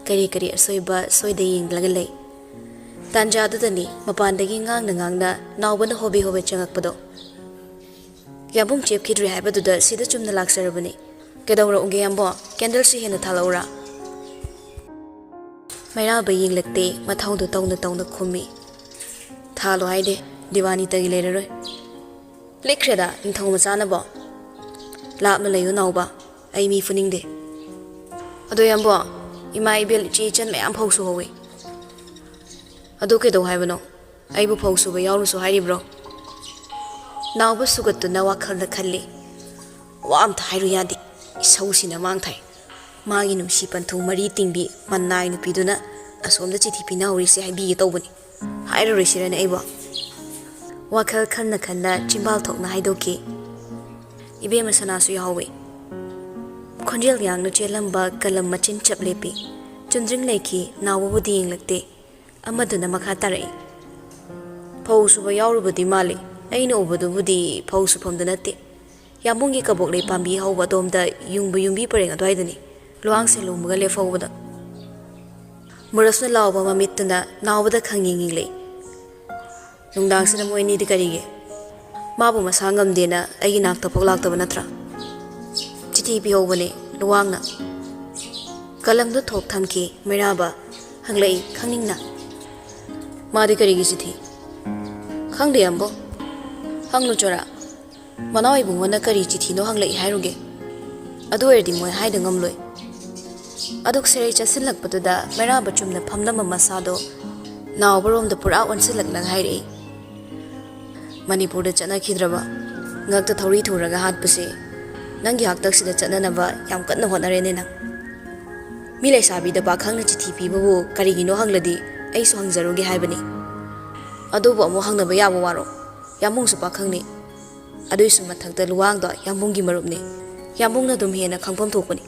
ꯀꯔꯤ ꯀꯔꯤ ꯑꯁꯣꯏꯕ ꯁꯣꯏꯗ ꯌꯦꯡꯂꯒ ꯂꯩ꯫ ꯇꯥꯟꯖꯥꯗꯨꯗꯅꯤ ꯃꯄꯥꯟꯗꯒꯤ ꯉꯥꯡꯅ ꯉꯥꯡꯅ ꯅꯥꯎꯕꯅ ꯍꯣꯕꯦ ꯍꯣꯕꯦ ꯆꯪꯉꯛꯄꯗꯣ꯫ "ꯌꯥꯝꯕꯨꯡ ꯆꯦꯞꯈꯤꯗ꯭ꯔꯤ ꯍꯥꯏꯕꯗꯨꯗ ꯁꯤꯗ ꯆꯨꯝꯅ ꯂꯥꯛꯆꯔꯕꯅꯤ꯫ ꯀꯩꯗꯧꯔꯛꯎꯒꯦ ꯌꯥꯝꯕꯣ? ꯀꯦꯟꯗꯜꯁꯤ ꯍꯦꯟꯅ ꯊꯥꯜꯂꯛꯎꯔꯥ?" ꯃꯩꯔꯥꯕ ꯌꯦꯡꯂꯛꯇꯦ, ꯃꯊꯧꯗꯨ ꯇꯧꯅ ꯇꯧꯅ ꯈꯨꯝꯃꯤ꯫ "ꯊꯥꯜꯂꯣ ꯍꯥꯏꯗꯦ, ꯗꯤꯋꯥꯅꯤꯇꯒꯤ ꯂꯩꯔꯔꯣꯏ꯫ ꯂꯤꯛꯈ꯭ꯔꯦꯗ, ꯅꯤꯡꯊꯧ ꯃꯆꯥꯅꯕꯣ꯫ ꯂꯥꯞꯅ ꯂꯩꯌꯨ ꯅꯥꯎꯕ, ꯑꯩ ꯃꯤ ꯐꯨꯅꯤꯡꯗꯦ꯫ ꯑꯗꯣ ꯌꯥꯝꯕꯣ, ꯏꯃꯥ ꯏꯕꯦꯜ ꯏꯆꯦ ꯏꯆꯟ ꯃꯌꯥꯝ ꯐꯧ ꯁꯨꯍꯧꯋꯤ꯫ ꯑꯗꯨ ꯀꯩꯗꯧ ꯍꯥꯏꯕꯅꯣ? ꯑꯩꯕꯨ ꯐꯧ ꯁꯨꯕ ꯌꯥꯎꯔꯨꯁꯨ ꯍꯥꯏꯔꯤꯕ꯭ꯔꯣ?" ꯅꯥꯎꯕ ꯁꯨꯒꯠꯇꯨꯅ ꯋꯥꯈꯜꯗ ꯈꯜꯂꯤ꯫ "ꯋꯥ ꯑꯝꯇ ꯍꯥꯏꯔꯨ ꯌꯥꯗꯦ, ꯏꯁꯧꯁꯤꯅ ꯃꯥꯡ ꯊꯥꯏ꯫ ꯃꯥꯒꯤ ꯅꯨꯡꯁꯤ ꯄꯟꯊꯨꯡ ꯃꯔꯤ ꯇꯤꯡꯕꯤ ꯃꯟꯅꯥꯏ ꯅꯨꯄꯤꯗꯨꯅ ꯑꯁꯣꯝꯗ ꯆꯤꯊꯤ ꯄꯤꯅꯍꯧꯔꯤꯁꯦ ꯍꯥꯏꯕꯤꯒꯦ ꯇꯧꯕꯅꯤ꯫ ꯍꯥꯏꯔꯔꯣꯏꯁꯤꯔꯅꯦ ꯑꯩꯕꯣ?" ꯋꯥꯈꯜ ꯈꯟꯅ ꯈꯟꯅ ꯆꯤꯝꯕꯥꯜ ꯊꯣꯛꯅ ꯍꯥꯏꯗꯣꯛꯈꯤ꯫ ꯏꯕꯦꯝꯃ ꯁꯅꯥꯁꯨ ꯌꯥꯎꯍꯧꯋꯤ꯫ ꯈꯣꯟꯖꯦꯜ ꯌꯥꯡꯅ ꯆꯦꯜꯂꯝꯕ ꯀꯂꯝ ꯃꯆꯤꯟ ꯆꯞ ꯂꯦꯞꯄꯤ꯫ ꯆꯨꯝꯗ꯭ꯔꯤꯡ ꯂꯩꯈꯤ, ꯅꯥꯎꯕꯕꯨꯗꯤ ꯌꯦꯡꯂꯛꯇꯦ꯫ ꯑꯃꯗꯨꯅ ꯃꯈꯥ ꯇꯥꯔꯛꯏ꯫ "ꯐꯧ ꯁꯨꯕ ꯌꯥꯎꯔꯨꯕꯗꯤ ꯃꯥꯜꯂꯤ꯫ ꯑꯩꯅ ꯎꯕꯗꯨꯕꯨꯗꯤ ꯐꯧ ꯁꯨꯐꯝꯗ ꯅꯠꯇꯦ꯫ ꯌꯥꯝꯕꯨꯡꯒꯤ ꯀꯕꯣꯛ ꯂꯩ ꯄꯥꯝꯕꯤ ꯍꯧꯕ ꯑꯗꯣꯝꯗ ꯌꯨꯡꯕ ꯌꯨꯝꯕꯤ ꯄꯔꯦꯡ ꯑꯗꯨꯋꯥꯏꯗꯅꯤ, ꯂꯨꯋꯥꯡꯁꯦ ꯂꯣꯝꯃꯒ ꯂꯦꯞꯍꯧꯕꯗ꯫" ꯃꯨꯔꯁꯅ ꯂꯥꯎꯕ ꯃꯃꯤꯠꯇꯨꯅ ꯅꯥꯎꯕꯗ ꯈꯪꯌꯦꯡ ꯌꯦꯡꯂꯛꯏ꯫ "ꯅꯨꯡꯗꯥꯡꯁꯤꯗ ꯃꯣꯏ ꯑꯅꯤꯗꯤ ꯀꯔꯤꯒꯤ? ꯃꯥꯕꯨ ꯃꯁꯥ ꯉꯝꯗꯦꯅ ꯑꯩꯒꯤ ꯅꯥꯛꯇ ꯐꯥꯎ ꯂꯥꯛꯇꯕ ꯅꯠꯇ꯭ꯔꯥ?" "ꯆꯤꯊꯤ ꯄꯤꯍꯧꯕꯅꯦ ꯂꯨꯋꯥꯡꯅ꯫" ꯀꯂꯝꯗꯨ ꯊꯣꯛ ꯊꯝꯈꯤ꯫ ꯃꯩꯔꯥꯕ ꯍꯪꯂꯛꯏ ꯈꯪꯅꯤꯡꯅ꯫ "ꯃꯥꯗꯤ ꯀꯔꯤꯒꯤ ꯆꯤꯊꯤ?" "ꯈꯪꯗꯦ ꯌꯥꯝꯕꯣ, ꯍꯪꯂꯨ ꯆꯣꯔꯥ꯫ ꯃꯅꯥꯎ ꯏꯕꯨꯡꯉꯣꯅ ꯀꯔꯤ ꯆꯤꯊꯤꯅꯣ ꯍꯪꯂꯛꯏ ꯍꯥꯏꯔꯨꯒꯦ? ꯑꯗꯨ ꯑꯣꯏꯔꯗꯤ ꯃꯣꯏ ꯍꯥꯏꯗ ꯉꯝꯂꯣꯏ꯫" ꯑꯗꯨꯛ ꯁꯦꯔꯩ ꯆꯠꯁꯤꯜꯂꯛꯄꯗꯨꯗ ꯃꯩꯔꯥꯕ ꯆꯨꯝꯅ ꯐꯝꯂꯝꯕ ꯃꯁꯥꯗꯣ ꯅꯥꯎꯕꯔꯣꯝꯗ ꯄꯨꯔꯥ ꯑꯣꯟꯁꯤꯜꯂꯛꯂꯒ ꯍꯥꯏꯔꯛꯏ꯫ ꯃꯅꯤꯄꯨꯔꯗ ꯆꯠꯅꯈꯤꯗ꯭ꯔꯕ ꯉꯛꯇ ꯊꯧꯔꯤ ꯊꯨꯔꯒ ꯍꯥꯠꯄꯁꯦ ꯅꯪꯒꯤ ꯍꯥꯛꯇꯛꯁꯤꯗ ꯆꯠꯅꯅꯕ ꯌꯥꯝ ꯀꯟꯅ ꯍꯣꯠꯅꯔꯦꯅꯦ ꯅꯪ꯫ ꯃꯤ ꯂꯩꯁꯥꯕꯤꯗ ꯄꯥꯈꯪꯅ ꯆꯤꯊꯤ ꯄꯤꯕꯕꯨ ꯀꯔꯤꯒꯤꯅꯣ ꯍꯪꯂꯗꯤ ꯑꯩꯁꯨ ꯍꯪꯖꯔꯨꯒꯦ ꯍꯥꯏꯕꯅꯤ꯫ ꯑꯗꯨꯕꯨ ꯑꯃꯨꯛ ꯍꯪꯅꯕ ꯌꯥꯕ ꯋꯥꯔꯣ? ꯌꯥꯝꯕꯨꯡꯁꯨ ꯄꯥꯈꯪꯅꯤ꯫ ꯑꯗꯨꯏꯁꯨ ꯃꯊꯛꯇ ꯂꯨꯋꯥꯡꯗꯣ ꯌꯥꯝꯕꯨꯡꯒꯤ ꯃꯔꯨꯞꯅꯤ꯫ ꯌꯥꯝꯕꯨꯡꯅ ꯑꯗꯨꯝ ꯍꯦꯟꯅ ꯈꯪꯐꯝ ꯊꯣꯛꯄꯅꯤ꯫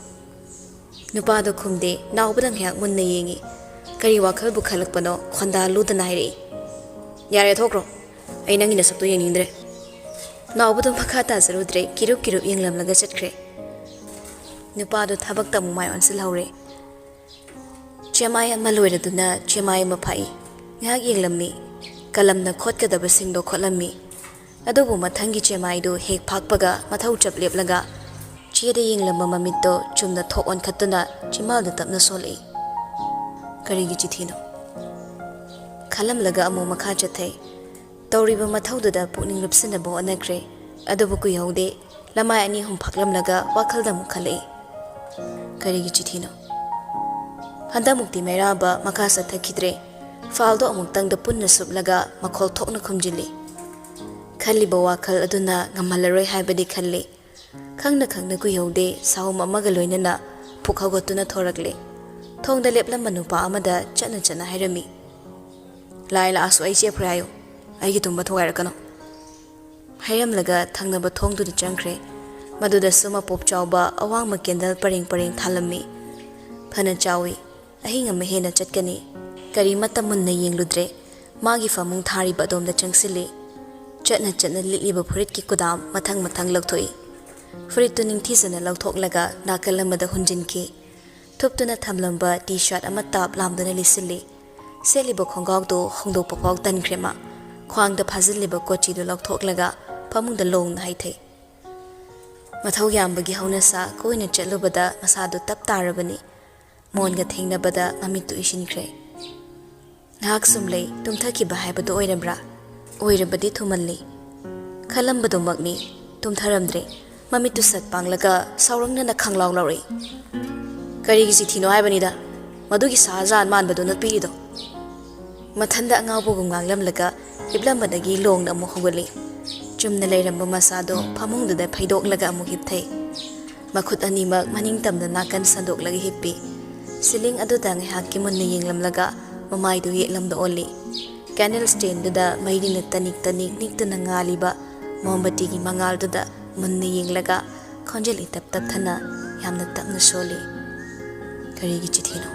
ꯅꯨꯄꯥꯗꯣ ꯈꯨꯝꯗꯦ꯫ ꯅꯥꯎꯕꯗ ꯉꯥꯏꯍꯥꯛ ꯃꯨꯟꯅ ꯌꯦꯡꯉꯤ꯫ ꯀꯔꯤ ꯋꯥꯈꯜꯕꯨ ꯈꯜꯂꯛꯄꯅꯣ ꯈꯣꯟꯗꯥ ꯂꯨꯗꯅ ꯍꯥꯏꯔꯛꯏ, "ꯌꯥꯔꯦ, ꯊꯣꯛꯈ꯭ꯔꯣ꯫ ꯑꯩ ꯅꯪꯒꯤ ꯅꯁꯛꯇꯣ ꯌꯦꯡꯅꯤꯡꯗ꯭ꯔꯦ"꯫ ꯅꯥꯎꯕꯗꯣ ꯃꯈꯥ ꯇꯥꯖꯔꯨꯗ꯭ꯔꯦ꯫ ꯀꯤꯔꯨꯞ ꯀꯤꯔꯨꯞ ꯌꯦꯡꯂꯝꯂꯒ ꯆꯠꯈ꯭ꯔꯦ꯫ ꯅꯨꯄꯥꯗꯣ ꯊꯕꯛꯇ ꯑꯃꯨꯛ ꯃꯥꯏ ꯑꯣꯟꯁꯤꯜꯍꯧꯔꯦ꯫ ꯆꯦꯃꯥꯏ ꯑꯃ ꯂꯣꯏꯔꯗꯨꯅ ꯆꯦꯃꯥꯏ ꯑꯃ ꯐꯥꯛꯏ꯫ ꯉꯥꯏꯍꯥꯛ ꯌꯦꯡꯂꯝꯃꯤ꯫ ꯀꯂꯝꯅ ꯈꯣꯠꯀꯗꯕꯁꯤꯡꯗꯣ ꯈꯣꯠꯂꯝꯃꯤ꯫ ꯑꯗꯨꯕꯨ ꯃꯊꯪꯒꯤ ꯆꯦꯃꯥꯏꯗꯨ ꯍꯦꯛ ꯐꯥꯛꯄꯒ ꯃꯊꯧ ꯆꯞ ꯂꯦꯞꯂꯒ ꯆꯦꯗ ꯌꯦꯡꯂꯝꯕ ꯃꯃꯤꯠꯇꯣ ꯆꯨꯝꯅ ꯊꯣꯛ ꯑꯣꯟꯈꯠꯇꯨꯅ ꯆꯤꯝꯕꯥꯜꯗ ꯇꯞꯅ ꯁꯣꯜꯂꯛꯏ꯫ ꯀꯔꯤꯒꯤ ꯆꯤꯊꯤꯅꯣ? ꯈꯜꯂꯝꯂꯒ ꯑꯃꯨꯛ ꯃꯈꯥ ꯆꯠꯊꯩ꯫ ꯇꯧꯔꯤꯕ ꯃꯊꯧꯗꯨꯗ ꯄꯨꯛꯅꯤꯡ ꯂꯨꯞꯁꯤꯟꯅꯕ ꯍꯣꯠꯅꯈ꯭ꯔꯦ꯫ ꯑꯗꯨꯕꯨ ꯀꯨꯏꯍꯧꯗꯦ꯫ ꯂꯃꯥꯏ ꯑꯅꯤ ꯑꯍꯨꯝ ꯐꯥꯛꯂꯝꯂꯒ ꯋꯥꯈꯜꯗ ꯑꯃꯨꯛ ꯈꯜꯂꯛꯏ, "ꯀꯔꯤꯒꯤ ꯆꯤꯊꯤꯅꯣ?" ꯍꯟꯗꯛꯃꯨꯛꯇꯤ ꯃꯩꯔꯥꯕ ꯃꯈꯥ ꯆꯠꯊꯈꯤꯗ꯭ꯔꯦ꯫ ꯐꯥꯏꯜꯗꯣ ꯑꯃꯨꯛꯇꯪꯗ ꯄꯨꯟꯅ ꯁꯨꯞꯂꯒ ꯃꯈꯣꯜ ꯊꯣꯛꯅ ꯈꯨꯝꯖꯤꯜꯂꯤ꯫ ꯈꯜꯂꯤꯕ ꯋꯥꯈꯜ ꯑꯗꯨꯅ ꯉꯝꯍꯜꯂꯔꯣꯏ ꯍꯥꯏꯕꯗꯤ ꯈꯜꯂꯤ꯫ ꯈꯪꯅ ꯈꯪꯅ ꯀꯨꯏꯍꯧꯗꯦ, ꯁꯥꯍꯨꯝ ꯑꯃꯒ ꯂꯣꯏꯅꯅ ꯐꯨꯛ ꯍꯧꯒꯠꯇꯨꯅ ꯊꯣꯔꯛꯂꯦ꯫ ꯊꯣꯡꯗ ꯂꯦꯞꯂꯝꯕ ꯅꯨꯄꯥ ꯑꯃꯗ ꯆꯠꯅ ꯆꯠꯅ ꯍꯥꯏꯔꯝꯃꯤ, "ꯂꯥꯏ ꯂꯥꯛꯑꯁꯨ ꯑꯩ ꯆꯦꯞꯈ꯭ꯔꯦ ꯍꯥꯏꯌꯨ꯫ ꯑꯩꯒꯤ ꯇꯨꯝꯕ ꯊꯨꯒꯥꯏꯔꯛꯀꯅꯨ"꯫ ꯍꯥꯏꯔꯝꯂꯒ ꯊꯪꯅꯕ ꯊꯣꯡꯗꯨꯗ ꯆꯪꯈ꯭ꯔꯦ꯫ ꯃꯗꯨꯗꯁꯨ ꯃꯄꯣꯞ ꯆꯥꯎꯕ ꯑꯋꯥꯡꯕ ꯀꯦꯟꯗꯜ ꯄꯔꯦꯡ ꯄꯔꯦꯡ ꯊꯥꯜꯂꯝꯃꯤ꯫ ꯐꯅ ꯆꯥꯎꯏ꯫ ꯑꯍꯤꯡ ꯑꯃ ꯍꯦꯟꯅ ꯆꯠꯀꯅꯤ꯫ ꯀꯔꯤꯃꯠꯇ ꯃꯨꯟꯅ ꯌꯦꯡꯂꯨꯗ꯭ꯔꯦ꯫ ꯃꯥꯒꯤ ꯐꯃꯨꯡ ꯊꯥꯔꯤꯕ ꯑꯗꯣꯝꯗ ꯆꯪꯁꯤꯜꯂꯤ꯫ ꯆꯠꯅ ꯆꯠꯅ ꯂꯤꯠꯂꯤꯕ ꯐꯨꯔꯤꯠꯀꯤ ꯀꯨꯗꯥꯝ ꯃꯊꯪ ꯃꯊꯪ ꯂꯧꯊꯣꯛꯏ꯫ ꯐꯨꯔꯤꯠꯇꯨ ꯅꯤꯡꯊꯤꯖꯅ ꯂꯧꯊꯣꯛꯂꯒ ꯅꯥꯀꯜ ꯑꯃꯗ ꯍꯨꯟꯖꯤꯟꯈꯤ꯫ ꯊꯨꯞꯇꯨꯅ ꯊꯝꯂꯝꯕ ꯇꯤ ꯁꯥꯔꯠ ꯑꯃ ꯇꯥꯞ ꯂꯥꯝꯗꯨꯅ ꯂꯤꯠꯁꯤꯜꯂꯤ꯫ ꯁꯦꯠꯂꯤꯕ ꯈꯣꯡꯒ꯭ꯔꯥꯎꯗꯨ ꯍꯣꯡꯗꯣꯛꯄ ꯐꯥꯎ ꯇꯟꯈ꯭ꯔꯦ ꯃꯥ꯫ ꯈ꯭ꯋꯥꯡꯗ ꯐꯥꯖꯤꯜꯂꯤꯕ ꯀꯣꯆꯤꯗꯨ ꯂꯧꯊꯣꯛꯂꯒ ꯐꯃꯨꯡꯗ ꯂꯣꯡꯅ ꯍꯩꯊꯩ꯫ ꯃꯊꯧ ꯌꯥꯝꯕꯒꯤ ꯍꯧꯅꯁꯥ ꯀꯣꯏꯅ ꯆꯠꯂꯨꯕꯗ ꯃꯁꯥꯗꯨ ꯇꯞ ꯇꯥꯔꯕꯅꯤ꯫ ꯃꯣꯟꯒ ꯊꯦꯡꯅꯕꯗ ꯃꯃꯤꯠꯇꯨ ꯎꯏꯁꯤꯟꯈ꯭ꯔꯦ꯫ ꯉꯥꯏꯍꯥꯛ ꯁꯨꯝ ꯂꯩ, ꯇꯨꯝꯊꯈꯤꯕ ꯍꯥꯏꯕꯗꯨ ꯑꯣꯏꯔꯕ꯭ꯔꯥ? ꯑꯣꯏꯔꯕꯗꯤ ꯊꯨꯃꯜꯂꯤ꯫ ꯈꯜꯂꯝꯕꯗꯨꯃꯛꯅꯤ꯫ ꯇꯨꯝꯊꯔꯝꯗ꯭ꯔꯦ꯫ ꯃꯃꯤꯠꯇꯨ ꯁꯠ ꯄꯥꯡꯂꯒ ꯁꯥꯎꯔꯪꯅꯅ ꯈꯪꯂꯥꯎ ꯂꯥꯎꯔꯛꯏ꯫ "ꯀꯔꯤꯒꯤ ꯆꯤꯊꯤꯅꯣ ꯍꯥꯏꯕꯅꯤꯗ, ꯃꯗꯨꯒꯤ ꯁꯥꯍꯖꯥꯟ ꯃꯥꯟꯕꯗꯨꯅ ꯄꯤꯔꯤꯗꯣ?" ꯃꯊꯟꯗ ꯑꯉꯥꯎꯕꯒꯨꯝ ꯉꯥꯡꯂꯝꯂꯒ ꯍꯤꯞꯂꯝꯕꯗꯒꯤ ꯂꯣꯡꯅ ꯑꯃꯨꯛ ꯍꯧꯒꯠꯂꯤ꯫ ꯆꯨꯝꯅ ꯂꯩꯔꯝꯕ ꯃꯁꯥꯗꯣ ꯐꯃꯨꯡꯗꯨꯗ ꯐꯩꯗꯣꯛꯂꯒ ꯑꯃꯨꯛ ꯍꯤꯞꯊꯩ꯫ ꯃꯈꯨꯠ ꯑꯅꯤꯃꯛ ꯃꯅꯤꯡ ꯇꯝꯅ ꯅꯥꯀꯟ ꯁꯟꯗꯣꯛꯂꯒ ꯍꯤꯞꯄꯤ꯫ ꯁꯤꯂꯤꯡ ꯑꯗꯨꯗ ꯉꯥꯏꯍꯥꯛꯀꯤ ꯃꯨꯟꯅ ꯌꯦꯡꯂꯝꯂꯒ ꯃꯃꯥꯏꯗꯨ ꯌꯦꯠꯂꯣꯝꯗ ꯑꯣꯜꯂꯤ꯫ ꯀꯦꯟꯗꯜ ꯁ꯭ꯇꯦꯟꯗꯨꯗ ꯃꯩꯔꯤꯅ ꯇꯅꯤꯛ ꯇꯅꯤꯛ ꯅꯤꯛꯇꯨꯅ ꯉꯥꯜꯂꯤꯕ ꯃꯣꯝꯕꯇꯤꯒꯤ ꯃꯉꯥꯜꯗꯨꯗ ꯃꯨꯟꯅ ꯌꯦꯡꯂꯒ ꯈꯣꯟꯖꯦꯜ ꯏꯇꯞ ꯇꯞꯊꯅ ꯌꯥꯝꯅ ꯇꯞꯅ ꯁꯣꯜꯂꯤ꯫ "ꯀꯔꯤꯒꯤ ꯆꯤꯊꯤꯅꯣ?"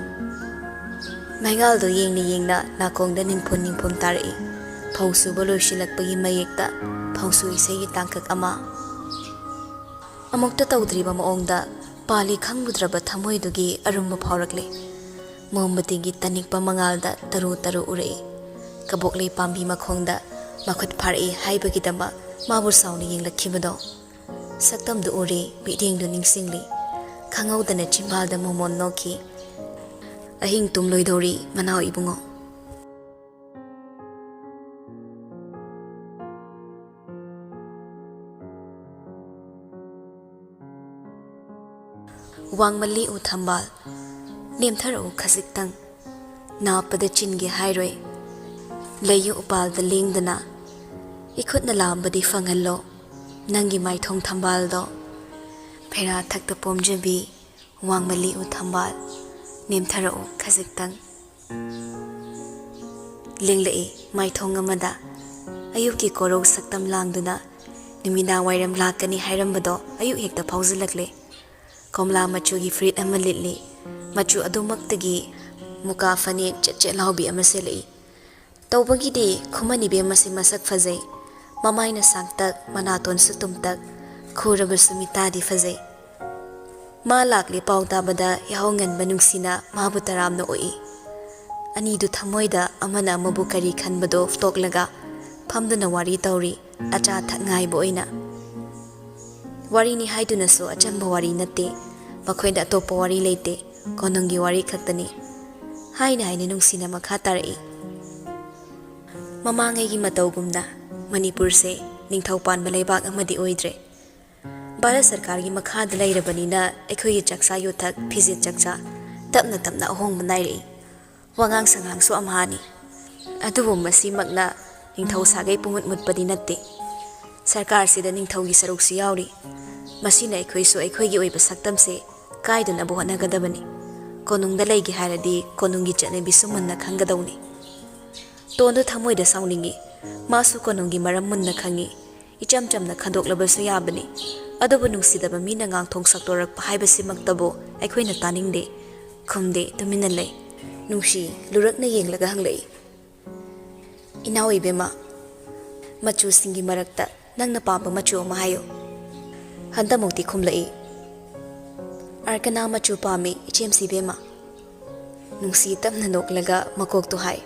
ꯃꯩꯉꯥꯜꯗꯨ ꯌꯦꯡꯅ ꯌꯦꯡꯅ ꯅꯥꯀꯣꯡꯗ ꯅꯤꯡꯐꯨꯟ ꯅꯤꯡꯐꯨꯟ ꯇꯥꯔꯛꯏ꯫ ꯐꯧ ꯁꯨꯕ ꯂꯣꯏꯁꯤꯜꯂꯛꯄꯒꯤ ꯃꯌꯦꯛꯇ ꯐꯧꯁꯨ ꯏꯁꯩꯒꯤ ꯇꯥꯡꯀꯛ ꯑꯃ꯫ ꯑꯃꯨꯛꯇ ꯇꯧꯗ꯭ꯔꯤꯕ ꯃꯑꯣꯡꯗ ꯄꯥꯜꯂꯤ ꯈꯪꯂꯨꯗ꯭ꯔꯕ ꯊꯃꯣꯏꯗꯨꯒꯤ ꯑꯔꯨꯝꯕ ꯐꯥꯎꯔꯛꯂꯦ꯫ ꯃꯣꯝꯕꯇꯤꯒꯤ ꯇꯅꯤꯛꯄ ꯃꯉꯥꯜꯗ ꯇꯔꯨ ꯇꯔꯨ ꯎꯔꯛꯏ꯫ ꯀꯕꯣꯛꯂꯩ ꯄꯥꯝꯕꯤ ꯃꯈꯣꯡꯗ ꯃꯈꯨꯠ ꯐꯥꯔꯛꯏ ꯍꯥꯏꯕꯒꯤꯗꯃꯛ ꯃꯥꯕꯨ ꯁꯥꯎꯅ ꯌꯦꯡꯂꯛꯈꯤꯕꯗꯣ꯫ ꯁꯛꯇꯝꯗꯨ ꯎꯔꯦ, ꯃꯤꯠꯌꯦꯡꯗꯨ ꯅꯤꯡꯁꯤꯡꯂꯤ꯫ ꯈꯪꯍꯧꯗꯅ ꯆꯤꯝꯕꯥꯜꯗ ꯃꯣꯃꯣꯟ ꯅꯣꯛꯈꯤ꯫ "ꯑꯍꯤꯡ ꯇꯨꯝꯂꯣꯏꯗꯧꯔꯤ, ꯃꯅꯥꯎ ꯏꯕꯨꯡꯉꯣ꯫" ꯋꯥꯡꯃꯜꯂꯤ ꯎ ꯊꯝꯕꯥꯜ, ꯅꯦꯝꯊꯔꯛꯎ ꯈꯖꯤꯛꯇꯪ꯫ ꯅꯥꯞꯄꯗ ꯆꯤꯟꯒꯦ ꯍꯥꯏꯔꯣꯏ, ꯂꯩꯌꯨ ꯎꯄꯥꯜꯗ ꯂꯦꯡꯗꯅ꯫ ꯏꯈꯨꯠꯅ ꯂꯥꯝꯕꯗꯤ ꯐꯪꯍꯜꯂꯣ, ꯅꯪꯒꯤ ꯃꯥꯏꯊꯣꯡ ꯊꯝꯕꯥꯜꯗꯣ꯫ ꯐꯦꯔꯥ ꯊꯛꯇ ꯄꯣꯝꯖꯕꯤ, ꯋꯥꯡꯃꯜꯂꯤ ꯎ ꯊꯝꯕꯥꯜ, ꯅꯦꯝꯊꯔꯛꯎ ꯈꯖꯤꯛꯇꯪ꯫ ꯂꯦꯡꯂꯛꯏ ꯃꯥꯏꯊꯣꯡ ꯑꯃꯗ꯫ ꯑꯌꯨꯛꯀꯤ ꯀꯣꯔꯧ ꯁꯛꯇꯝ ꯂꯥꯡꯗꯨꯅ ꯅꯨꯃꯤꯗꯥꯡ ꯋꯥꯏꯔꯝ ꯂꯥꯛꯀꯅꯤ ꯍꯥꯏꯔꯝꯕꯗꯣ ꯑꯌꯨꯛ ꯍꯦꯛꯇ ꯐꯥꯎꯖꯤꯜꯂꯛꯂꯦ꯫ ꯀꯣꯝꯂꯥ ꯃꯆꯨꯒꯤ ꯐꯨꯔꯤꯠ ꯑꯃ ꯂꯤꯠꯂꯤ꯫ ꯃꯆꯨ ꯑꯗꯨꯃꯛꯇꯒꯤ ꯃꯨꯀꯥ ꯐꯅꯦꯛ ꯆꯦꯠ ꯆꯦꯠ ꯂꯥꯎꯕꯤ ꯑꯃ ꯁꯦꯠꯂꯛꯏ꯫ ꯇꯧꯕꯒꯤꯗꯤ ꯈꯨꯃꯟ ꯏꯕꯦꯝꯃꯁꯤ ꯃꯁꯛ ꯐꯖꯩ꯫ ꯃꯃꯥꯏꯅ ꯁꯥꯡꯇꯛ, ꯃꯅꯥꯇꯣꯟꯁꯨ ꯇꯨꯝꯇꯛ, ꯈꯨꯔꯕꯁꯨ ꯃꯤꯇꯥꯗꯤ ꯐꯖꯩ꯫ ꯃꯥ ꯂꯥꯛꯂꯦ ꯄꯥꯎ ꯇꯥꯕꯗ ꯌꯥꯍꯧ ꯉꯟꯕ ꯅꯨꯡꯁꯤꯅ ꯃꯥꯕꯨ ꯇꯔꯥꯝꯅ ꯑꯣꯛꯏ꯫ ꯑꯅꯤꯗꯨ ꯊꯃꯣꯏꯗ ꯑꯃꯅ ꯑꯃꯕꯨ ꯀꯔꯤ ꯈꯟꯕꯗꯣ ꯐꯨꯇꯣꯛꯂꯒ ꯐꯝꯗꯨꯅ ꯋꯥꯔꯤ ꯇꯧꯔꯤ, ꯑꯆꯥ ꯑꯊꯛ ꯉꯥꯏꯕ ꯑꯣꯏꯅ꯫ ꯋꯥꯔꯤꯅꯤ ꯍꯥꯏꯗꯨꯅꯁꯨ ꯑꯆꯝꯕ ꯋꯥꯔꯤ ꯅꯠꯇꯦ, ꯃꯈꯣꯏꯗ ꯑꯇꯣꯞꯄ ꯋꯥꯔꯤ ꯂꯩꯇꯦ, ꯀꯣꯅꯨꯡꯒꯤ ꯋꯥꯔꯤ ꯈꯛꯇꯅꯤ꯫ ꯍꯥꯏꯅ ꯍꯥꯏꯅ ꯅꯨꯡꯁꯤꯅ ꯃꯈꯥ ꯇꯥꯔꯛꯏ꯫ ꯃꯃꯥꯡꯉꯩꯒꯤ ꯃꯇꯧꯒꯨꯝꯅ ꯃꯅꯤꯄꯨꯔꯁꯦ ꯅꯤꯡꯊꯧ ꯄꯥꯟꯕ ꯂꯩꯕꯥꯛ ꯑꯃꯗꯤ ꯑꯣꯏꯗ꯭ꯔꯦ꯫ ꯚꯥꯔꯠ ꯁꯔꯀꯥꯔꯒꯤ ꯃꯈꯥꯗ ꯂꯩꯔꯕꯅꯤꯅ ꯑꯩꯈꯣꯏꯒꯤ ꯆꯥꯛꯆꯥ ꯌꯨꯊꯛ, ꯐꯤꯖꯦꯠ ꯆꯥꯛꯆꯥ ꯇꯞꯅ ꯇꯞꯅ ꯑꯍꯣꯡꯕ ꯅꯥꯏꯔꯛꯏ꯫ ꯋꯥꯉꯥꯡ ꯁꯉꯥꯡꯁꯨ ꯑꯝꯍꯥꯅꯤ꯫ ꯑꯗꯨꯕꯨ ꯃꯁꯤꯃꯛꯅ ꯅꯤꯡꯊꯧ ꯁꯥꯒꯩ ꯄꯨꯡꯃꯨꯠ ꯃꯨꯠꯄꯗꯤ ꯅꯠꯇꯦ꯫ ꯁꯔꯀꯥꯔꯁꯤꯗ ꯅꯤꯡꯊꯧꯒꯤ ꯁꯔꯨꯛꯁꯨ ꯌꯥꯎꯔꯤ꯫ ꯃꯁꯤꯅ ꯑꯩꯈꯣꯏꯁꯨ ꯑꯩꯈꯣꯏꯒꯤ ꯑꯣꯏꯕ ꯁꯛꯇꯝꯁꯦ ꯀꯥꯏꯗꯅꯕ ꯍꯣꯠꯅꯒꯗꯕꯅꯤ꯫ ꯀꯣꯅꯨꯡꯗ ꯂꯩꯒꯦ ꯍꯥꯏꯔꯗꯤ ꯀꯣꯅꯨꯡꯒꯤ ꯆꯠꯅꯕꯤꯁꯨ ꯃꯨꯟꯅ ꯈꯪꯒꯗꯧꯅꯤ꯫ ꯇꯣꯟꯗꯨ ꯊꯃꯣꯏꯗ ꯁꯥꯎꯅꯤꯡꯏ꯫ ꯃꯥꯁꯨ ꯀꯣꯅꯨꯡꯒꯤ ꯃꯔꯝ ꯃꯨꯟꯅ ꯈꯪꯏ꯫ ꯏꯆꯝ ꯆꯝꯅ ꯈꯟꯗꯣꯛꯂꯕꯁꯨ ꯌꯥꯕꯅꯤ꯫ ꯑꯗꯨꯕꯨ ꯅꯨꯡꯁꯤꯗꯕ ꯃꯤꯅ ꯉꯥꯡꯊꯣꯡ ꯁꯛꯇꯣꯔꯛꯄ ꯍꯥꯏꯕꯁꯤꯃꯛꯇꯕꯨ ꯑꯩꯈꯣꯏꯅ ꯇꯥꯅꯤꯡꯗꯦ꯫ ꯈꯨꯝꯗꯦ, ꯇꯨꯃꯤꯟꯅ ꯂꯩ꯫ ꯅꯨꯡꯁꯤ ꯂꯨꯔꯛꯅ ꯌꯦꯡꯂꯒ ꯍꯪꯂꯛꯏ, "ꯏꯅꯥꯎ ꯏꯕꯦꯝꯃ, ꯃꯆꯨꯁꯤꯡꯒꯤ ꯃꯔꯛꯇ ꯅꯪꯅ ꯄꯥꯝꯕ ꯃꯆꯨ ꯑꯃ ꯍꯥꯏꯌꯨ"꯫ ꯍꯟꯗꯃꯨꯛꯇꯤ ꯈꯨꯝꯂꯛꯏ, "ꯑꯥꯔꯀꯅꯥ ꯃꯆꯨ ꯄꯥꯝꯃꯤ, ꯏꯆꯦꯝꯁꯤ ꯏꯕꯦꯝꯃ"꯫ ꯅꯨꯡꯁꯤ ꯇꯞꯅ ꯅꯣꯛꯂꯒ ꯃꯀꯣꯛꯇꯨ ꯍꯥꯏ,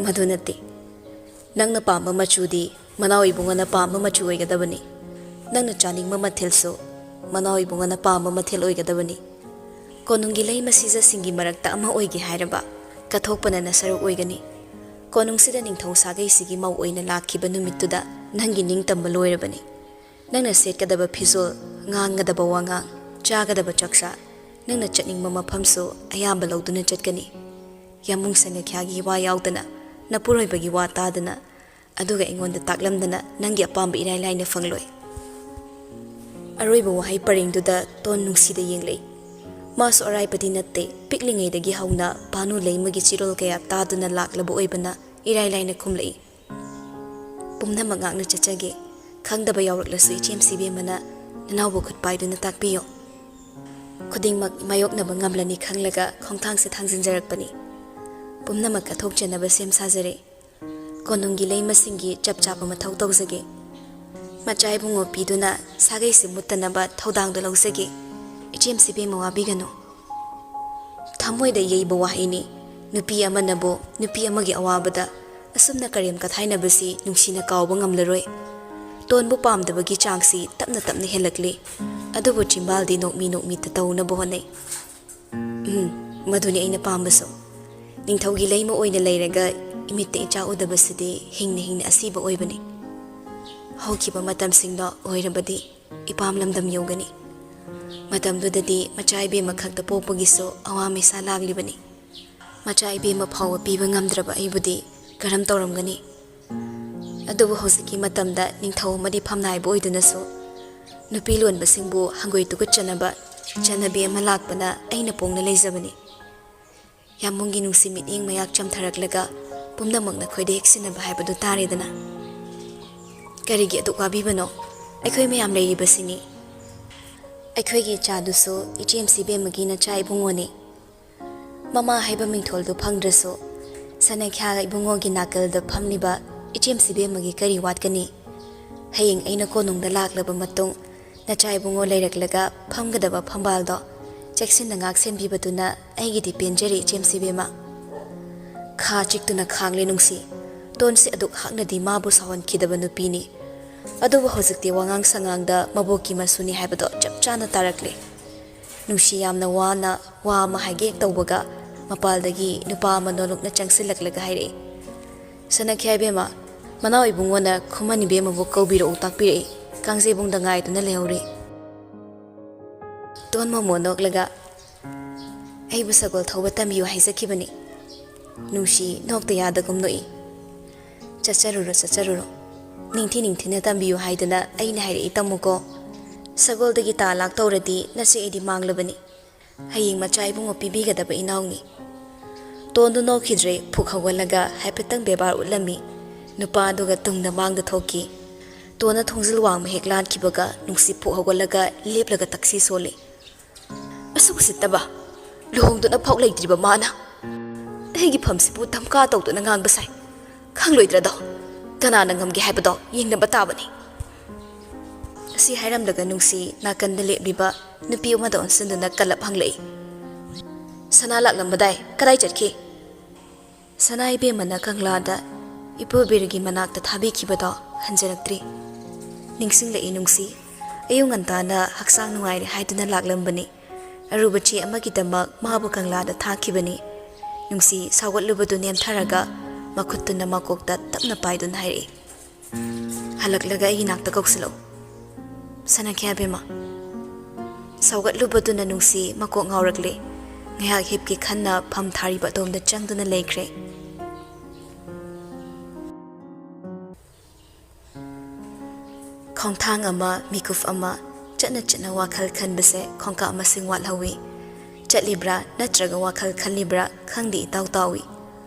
"ꯃꯗꯨ ꯅꯠꯇꯦ꯫ ꯅꯪꯅ ꯄꯥꯝꯕ ꯃꯆꯨꯗꯤ ꯃꯅꯥꯎ ꯏꯕꯨꯡꯉꯣꯅ ꯄꯥꯝꯕ ꯃꯆꯨ ꯑꯣꯏꯒꯗꯕꯅꯤ꯫ ꯅꯪꯅ ꯆꯥꯅꯤꯡꯕ ꯃꯊꯦꯜꯁꯨ ꯃꯅꯥꯎ ꯏꯕꯨꯡꯉꯣꯅ ꯄꯥꯝꯕ ꯃꯊꯦꯜ ꯑꯣꯏꯒꯗꯕꯅꯤ꯫ ꯀꯣꯅꯨꯡꯒꯤ ꯂꯩꯃ ꯁꯤꯖꯁꯤꯡꯒꯤ ꯃꯔꯛꯇ ꯑꯃ ꯑꯣꯏꯒꯦ ꯍꯥꯏꯔꯕ, ꯀꯠꯊꯣꯛꯄꯅ ꯅꯁꯔꯨꯛ ꯑꯣꯏꯒꯅꯤ꯫ ꯀꯣꯅꯨꯡꯁꯤꯗ ꯅꯤꯡꯊꯧ ꯁꯥꯒꯩꯁꯤꯒꯤ ꯃꯧ ꯑꯣꯏꯅ ꯂꯥꯛꯈꯤꯕ ꯅꯨꯃꯤꯠꯇꯨꯗ ꯅꯪꯒꯤ ꯅꯤꯡꯇꯝꯕ ꯂꯣꯏꯔꯕꯅꯤ꯫ ꯅꯪꯅ ꯁꯦꯠꯀꯗꯕ ꯐꯤꯖꯣꯜ, ꯉꯥꯡꯒꯗꯕ ꯋꯥꯉꯥꯡ, ꯆꯥꯒꯗꯕ ꯆꯥꯛꯆꯥ, ꯅꯪꯅ ꯆꯠꯅꯤꯡꯕ ꯃꯐꯝꯁꯨ ꯑꯌꯥꯝꯕ ꯂꯧꯗꯨꯅ ꯆꯠꯀꯅꯤ꯫ ꯌꯥꯝꯕꯨꯡ ꯁꯪꯒꯈ꯭ꯌꯥꯒꯤ ꯋꯥ ꯌꯥꯎꯗꯅ, ꯅꯄꯨꯔꯣꯏꯕꯒꯤ ꯋꯥ ꯇꯥꯗꯅ, ꯑꯗꯨꯒ ꯑꯩꯉꯣꯟꯗ ꯇꯥꯛꯂꯝꯗꯅ ꯅꯪꯒꯤ ꯑꯄꯥꯝꯕ ꯏꯔꯥꯏ ꯂꯥꯏꯅ ꯐꯪꯂꯣꯏ"꯫ ꯑꯔꯣꯏꯕ ꯋꯥꯍꯩ ꯄꯔꯦꯡꯗꯨꯗ ꯇꯣꯟ ꯅꯨꯡꯁꯤꯗ ꯌꯦꯡꯂꯛꯏ꯫ ꯃꯥꯁꯨ ꯑꯔꯥꯏꯕꯗꯤ ꯅꯠꯇꯦ, ꯄꯤꯛꯂꯤꯉꯩꯗꯒꯤ ꯍꯧꯅ ꯄꯥꯅꯨ ꯂꯩꯃꯒꯤ ꯆꯤꯔꯣꯜ ꯀꯌꯥ ꯇꯥꯗꯨꯅ ꯂꯥꯛꯂꯕ ꯑꯣꯏꯕꯅ ꯏꯔꯥꯏ ꯂꯥꯏꯅ ꯈꯨꯝꯂꯛꯏ, "ꯄꯨꯝꯅꯃꯛ ꯉꯥꯛꯅ ꯆꯠꯆꯒꯦ꯫ ꯈꯪꯗꯕ ꯌꯥꯎꯔꯛꯂꯁꯨ ꯏꯆꯦꯝꯁꯤ ꯏꯕꯦꯝꯃꯅ ꯅꯅꯥꯎꯕꯨ ꯈꯨꯠ ꯄꯥꯏꯗꯨꯅ ꯇꯥꯛꯄꯤꯌꯣ"꯫ ꯈꯨꯗꯤꯡꯃꯛ ꯃꯥꯌꯣꯛꯅꯕ ꯉꯝꯂꯅꯤ ꯈꯪꯂꯒ ꯈꯣꯡꯊꯥꯡꯁꯦ ꯊꯥꯡꯖꯤꯟꯖꯔꯛꯄꯅꯤ꯫ ꯄꯨꯝꯅꯃꯛ ꯀꯠꯊꯣꯛꯆꯅꯕ ꯁꯦꯝ ꯁꯥꯖꯔꯦ꯫ ꯀꯣꯅꯨꯡꯒꯤ ꯂꯩꯃꯁꯤꯡꯒꯤ ꯆꯞ ꯆꯥꯕ ꯃꯊꯧ ꯇꯧꯖꯒꯦ꯫ ꯃꯆꯥ ꯏꯕꯨꯡꯉꯣ ꯄꯤꯗꯨꯅ ꯁꯥꯒꯩꯁꯤ ꯃꯨꯠꯇꯅꯕ ꯊꯧꯗꯥꯡꯗꯨ ꯂꯧꯖꯒꯦ꯫ ꯏꯆꯦꯝꯁꯤ ꯏꯕꯦꯝꯃ ꯋꯥꯕꯤꯒꯅꯨ꯫ ꯊꯃꯣꯏꯗ ꯌꯩꯕ ꯋꯥꯍꯩꯅꯤ꯫ ꯅꯨꯄꯤ ꯑꯃꯅꯕꯨ ꯅꯨꯄꯤ ꯑꯃꯒꯤ ꯑꯋꯥꯕꯗ ꯑꯁꯨꯝꯅ ꯀꯔꯦꯝ ꯀꯊꯥꯏꯅꯕꯁꯤ ꯅꯨꯡꯁꯤꯅ ꯀꯥꯎꯕ ꯉꯝꯂꯔꯣꯏ꯫ ꯇꯣꯟꯕꯨ ꯄꯥꯝꯗꯕꯒꯤ ꯆꯥꯡꯁꯤ ꯇꯞꯅ ꯇꯞꯅ ꯍꯦꯜꯂꯛꯂꯤ꯫ ꯑꯗꯨꯕꯨ ꯆꯤꯝꯕꯥꯜꯗꯤ ꯅꯣꯛꯃꯤ ꯅꯣꯛꯃꯤ ꯇꯧꯅꯕ ꯍꯣꯠꯅꯩ꯫ "ꯎꯝ, ꯃꯗꯨꯅꯤ ꯑꯩꯅ ꯄꯥꯝꯕꯁꯨ꯫ ꯅꯤꯡꯊꯧꯒꯤ ꯂꯩꯃ ꯑꯣꯏꯅ ꯂꯩꯔꯒ ꯏꯃꯤꯠꯇ ꯏꯆꯥ ꯎꯗꯕꯁꯤꯗꯤ ꯍꯤꯡꯅ ꯍꯤꯡꯅ ꯑꯁꯤꯕ ꯑꯣꯏꯕꯅꯤ꯫ ꯍꯧꯈꯤꯕ ꯃꯇꯝꯁꯤꯡꯗꯣ ꯑꯣꯏꯔꯕꯗꯤ ꯏꯄꯥꯝ ꯂꯝꯗꯝ ꯌꯧꯒꯅꯤ꯫ ꯃꯇꯝꯗꯨꯗꯗꯤ ꯃꯆꯥ ꯏꯕꯦꯝꯃ ꯈꯛꯇ ꯄꯣꯛꯄꯒꯤꯁꯨ ꯑꯋꯥ ꯃꯩꯁꯥ ꯂꯥꯛꯂꯤꯕꯅꯤ꯫ ꯃꯆꯥ ꯏꯕꯦꯝꯃ ꯐꯥꯎꯕ ꯄꯤꯕ ꯉꯝꯗ꯭ꯔꯕ ꯑꯩꯕꯨꯗꯤ ꯀꯔꯝ ꯇꯧꯔꯝꯒꯅꯤ? ꯑꯗꯨꯕꯨ ꯍꯧꯖꯤꯛꯀꯤ ꯃꯇꯝꯗ ꯅꯤꯡꯊꯧ ꯑꯃꯗꯤ ꯐꯝꯅꯥꯏꯕ ꯑꯣꯏꯗꯨꯅꯁꯨ ꯅꯨꯄꯤ ꯂꯣꯟꯕꯁꯤꯡꯕꯨ ꯍꯪꯒꯣꯏ ꯇꯨꯀꯠꯆꯅꯕ ꯆꯠꯅꯕꯤ ꯑꯃ ꯂꯥꯛꯄꯅ ꯑꯩꯅ ꯄꯣꯡꯅ ꯂꯩꯖꯕꯅꯤ꯫ ꯌꯥꯝꯕꯨꯡꯒꯤ ꯅꯨꯡꯁꯤ ꯃꯤꯠꯌꯦꯡ ꯃꯌꯥꯛ ꯆꯝꯊꯔꯛꯂꯒ ꯄꯨꯝꯅꯃꯛꯅ ꯈꯣꯏꯗ ꯍꯦꯛ ꯁꯤꯟꯅꯕ ꯍꯥꯏꯕꯗꯨ ꯇꯥꯔꯦꯗꯅ꯫ ꯀꯔꯤꯒꯤ ꯑꯗꯨꯛ ꯋꯥꯕꯤꯕꯅꯣ? ꯑꯩꯈꯣꯏ ꯃꯌꯥꯝ ꯂꯩꯔꯤꯕꯁꯤꯅꯤ꯫ ꯑꯩꯈꯣꯏꯒꯤ ꯏꯆꯥꯗꯨꯁꯨ ꯏꯆꯦꯝꯁꯤ ꯕꯦꯝꯃꯒꯤ ꯅꯆꯥ ꯏꯕꯨꯡꯉꯣꯅꯤ꯫ ꯃꯃꯥ ꯍꯥꯏꯕ ꯃꯤꯡꯊꯣꯜꯗꯨ ꯐꯪꯗ꯭ꯔꯁꯨ, ꯁꯅꯥꯈ꯭ꯌꯥ ꯏꯕꯨꯡꯉꯣꯒꯤ ꯅꯥꯀꯜꯗ ꯐꯝꯂꯤꯕ ꯏꯆꯦꯝꯁꯤ ꯕꯦꯝꯃꯒꯤ ꯀꯔꯤ ꯋꯥꯠꯀꯅꯤ? ꯍꯌꯦꯡ ꯑꯩꯅ ꯀꯣꯅꯨꯡꯗ ꯂꯥꯛꯂꯕ ꯃꯇꯨꯡ, ꯅꯆꯥ ꯏꯕꯨꯡꯉꯣ ꯂꯩꯔꯛꯂꯒ ꯐꯝꯒꯗꯕ ꯐꯝꯕꯥꯜꯗꯣ ꯆꯦꯛꯁꯤꯟꯅ ꯉꯥꯛ ꯁꯦꯟꯕꯤꯕꯗꯨꯅ ꯑꯩꯒꯤꯗꯤ ꯄꯦꯟꯖꯔꯦ, ꯏꯆꯦꯝꯁꯤ ꯕꯦꯝꯃ꯫ ꯈꯥ ꯆꯤꯛꯇꯨꯅ ꯈꯥꯡꯂꯦ ꯅꯨꯡꯁꯤ꯫ ꯇꯣꯟꯁꯦ ꯑꯗꯨꯛ ꯍꯥꯛꯅꯗꯤ ꯃꯥꯕꯨ ꯁꯥꯎꯍꯟꯈꯤꯗꯕ ꯅꯨꯄꯤꯅꯤ꯫ ꯑꯗꯨꯕꯨ ꯍꯧꯖꯤꯛꯇꯤ ꯋꯥꯉꯥꯡ ꯁꯉꯥꯡꯗ ꯃꯕꯣꯛꯀꯤ ꯃꯁꯨꯅꯤ ꯍꯥꯏꯕꯗꯣ ꯆꯞ ꯆꯥꯅ ꯇꯥꯔꯛꯂꯦ꯫ ꯅꯨꯡꯁꯤ ꯌꯥꯝꯅ ꯋꯥꯅ ꯋꯥ ꯑꯃ ꯍꯥꯏꯒꯦ ꯍꯦꯛ ꯇꯧꯕꯒ, ꯃꯄꯥꯜꯗꯒꯤ ꯅꯨꯄꯥ ꯑꯃ ꯅꯣꯂꯨꯛꯅ ꯆꯪꯁꯤꯜꯂꯛꯂꯒ ꯍꯥꯏꯔꯛꯏ, "ꯁꯅꯥꯈ꯭ꯌꯥ ꯏꯕꯦꯝꯃ, ꯃꯅꯥꯎ ꯏꯕꯨꯡꯉꯣꯅ ꯈꯨꯃꯟ ꯏꯕꯦꯝꯃꯕꯨ ꯀꯧꯕꯤꯔꯛꯎ ꯇꯥꯛꯄꯤꯔꯛꯏ, ꯀꯥꯡꯖꯩꯕꯨꯡꯗ ꯉꯥꯏꯗꯨꯅ ꯂꯩꯍꯧꯔꯤ꯫" ꯇꯣꯟ ꯃꯣꯃꯣ ꯅꯣꯛꯂꯒ, "ꯑꯩꯕꯨ ꯁꯒꯣꯜ ꯊꯧꯕ ꯇꯝꯕꯤꯌꯨ ꯍꯥꯏꯖꯈꯤꯕꯅꯤ꯫" ꯅꯨꯡꯁꯤ ꯅꯣꯛꯇ ꯌꯥꯗꯒꯨꯝ ꯅꯣꯛꯏ꯫ "ꯆꯠꯆꯔꯨꯔꯣ, ꯆꯠꯆꯔꯨꯔꯣ꯫ ꯅꯤꯡꯊꯤ ꯅꯤꯡꯊꯤꯅ ꯇꯝꯕꯤꯌꯨ ꯍꯥꯏꯗꯅ ꯑꯩꯅ ꯍꯥꯏꯔꯛꯏ ꯇꯝꯃꯨꯀꯣ꯫ ꯁꯒꯣꯜꯗꯒꯤ ꯇꯥ ꯂꯥꯛꯇꯧꯔꯗꯤ ꯅꯆꯦ ꯑꯩꯗꯤ ꯃꯥꯡꯂꯕꯅꯤ꯫ ꯍꯌꯦꯡ ꯃꯆꯥ ꯏꯕꯨꯡꯉꯣ ꯄꯤꯕꯤꯒꯗꯕ ꯏꯅꯥꯎꯅꯤ꯫" ꯇꯣꯟꯗꯨ ꯅꯣꯛꯈꯤꯗ꯭ꯔꯦ, ꯐꯨꯛ ꯍꯧꯒꯠꯂꯒ ꯍꯥꯏꯐꯦꯠꯇꯪ ꯕꯦꯕꯥꯔ ꯎꯠꯂꯝꯃꯤ꯫ ꯅꯨꯄꯥ ꯑꯗꯨꯒ ꯇꯨꯡꯗ ꯃꯥꯡꯗ ꯊꯣꯛꯈꯤ꯫ ꯇꯣꯟꯅ ꯊꯣꯡꯖꯤꯜ ꯋꯥꯡꯃ ꯍꯦꯛ ꯂꯥꯟꯈꯤꯕꯒ ꯅꯨꯡꯁꯤ ꯐꯨꯛ ꯍꯧꯒꯠꯂꯒ ꯂꯦꯞꯂꯒ ꯇꯛꯁꯤ ꯁꯣꯜꯂꯤ꯫ "ꯑꯁꯨꯛ ꯎꯁꯤꯠꯇꯕ! ꯂꯨꯍꯣꯡꯗꯨꯅ ꯐꯥꯎ ꯂꯩꯇ꯭ꯔꯤꯕ ꯃꯥꯅ ꯑꯩꯒꯤ ꯐꯝꯁꯤꯕꯨ ꯙꯝꯀꯥ ꯇꯧꯗꯨꯅ ꯉꯥꯡꯕ ꯁꯥꯏ꯫ ꯈꯪꯂꯣꯏꯗ꯭ꯔꯗꯣ? ꯀꯅꯥꯅ ꯉꯝꯒꯦ ꯍꯥꯏꯕꯗꯣ ꯌꯦꯡꯅꯕ ꯇꯥꯕꯅꯤ꯫" ꯑꯁꯤ ꯍꯥꯏꯔꯝꯂꯒ ꯅꯨꯡꯁꯤ ꯅꯥꯀꯟꯗ ꯂꯦꯞꯂꯤꯕ ꯅꯨꯄꯤ ꯑꯃꯗ ꯑꯣꯟꯁꯤꯟꯗꯨꯅ ꯀꯜꯂꯞ ꯍꯪꯂꯛꯏ, "ꯁꯅꯥ ꯂꯥꯛꯂꯝꯕꯗꯥꯏ ꯀꯗꯥꯏ ꯆꯠꯈꯤ?" ꯁꯅꯥ ꯏꯕꯦꯝꯃꯅ ꯀꯪꯂꯥꯗ ꯏꯄꯨ ꯕꯤꯔꯒꯤ ꯃꯅꯥꯛꯇ ꯊꯥꯕꯤꯈꯤꯕꯗꯣ ꯍꯟꯖꯔꯛꯇ꯭ꯔꯤ꯫ ꯅꯤꯡꯁꯤꯡꯂꯛꯏ ꯅꯨꯡꯁꯤ꯫ ꯑꯌꯨꯛ ꯉꯟꯇꯥꯅ ꯍꯛꯆꯥꯡ ꯅꯨꯡꯉꯥꯏꯔꯦ ꯍꯥꯏꯗꯨꯅ ꯂꯥꯛꯂꯝꯕꯅꯤ꯫ ꯑꯔꯨꯕ ꯆꯦ ꯑꯃꯒꯤꯗꯃꯛ ꯃꯥꯕꯨ ꯀꯪꯂꯥꯗ ꯊꯥꯈꯤꯕꯅꯤ꯫ ꯅꯨꯡꯁꯤ ꯁꯥꯎꯒꯠꯂꯨꯕꯗꯨ ꯅꯦꯝꯊꯔꯒ ꯃꯈꯨꯠꯇꯨꯅ ꯃꯀꯣꯛꯇ ꯇꯞꯅ ꯄꯥꯏꯗꯨꯅ ꯍꯥꯏꯔꯛꯏ, "ꯍꯜꯂꯛꯂꯒ ꯑꯩꯒꯤ ꯅꯥꯛꯇ ꯀꯧꯁꯤꯜꯂꯛꯎ, ꯁꯅꯥꯈ꯭ꯌꯥ ꯕꯦꯝꯃ꯫" ꯁꯥꯎꯒꯠꯂꯨꯕꯗꯨꯅ ꯅꯨꯡꯁꯤ ꯃꯀꯣꯛ ꯉꯥꯎꯔꯛꯂꯦ꯫ ꯉꯥꯏꯍꯥꯛ ꯍꯤꯞꯀꯦ ꯈꯟꯅ ꯐꯝ ꯊꯥꯔꯤꯕ ꯑꯗꯣꯝꯗ ꯆꯪꯗꯨꯅ ꯂꯩꯈ꯭ꯔꯦ꯫ ꯈꯣꯡꯊꯥꯡ ꯑꯃ, ꯃꯤꯀꯨꯞ ꯑꯃ, ꯆꯠꯅ ꯆꯠꯅ ꯋꯥꯈꯜ ꯈꯟꯕꯁꯦ ꯈꯣꯡꯀꯥꯞ ꯃꯁꯤꯡ ꯋꯥꯠꯍꯧꯋꯤ꯫ ꯆꯠꯂꯤꯕ꯭ꯔꯥ ꯅꯠꯇ꯭ꯔꯒ ꯋꯥꯈꯜ ꯈꯜꯂꯤꯕ꯭ꯔꯥ ꯈꯪꯗꯦ ꯏꯇꯥꯎ ꯇꯥꯎꯏ꯫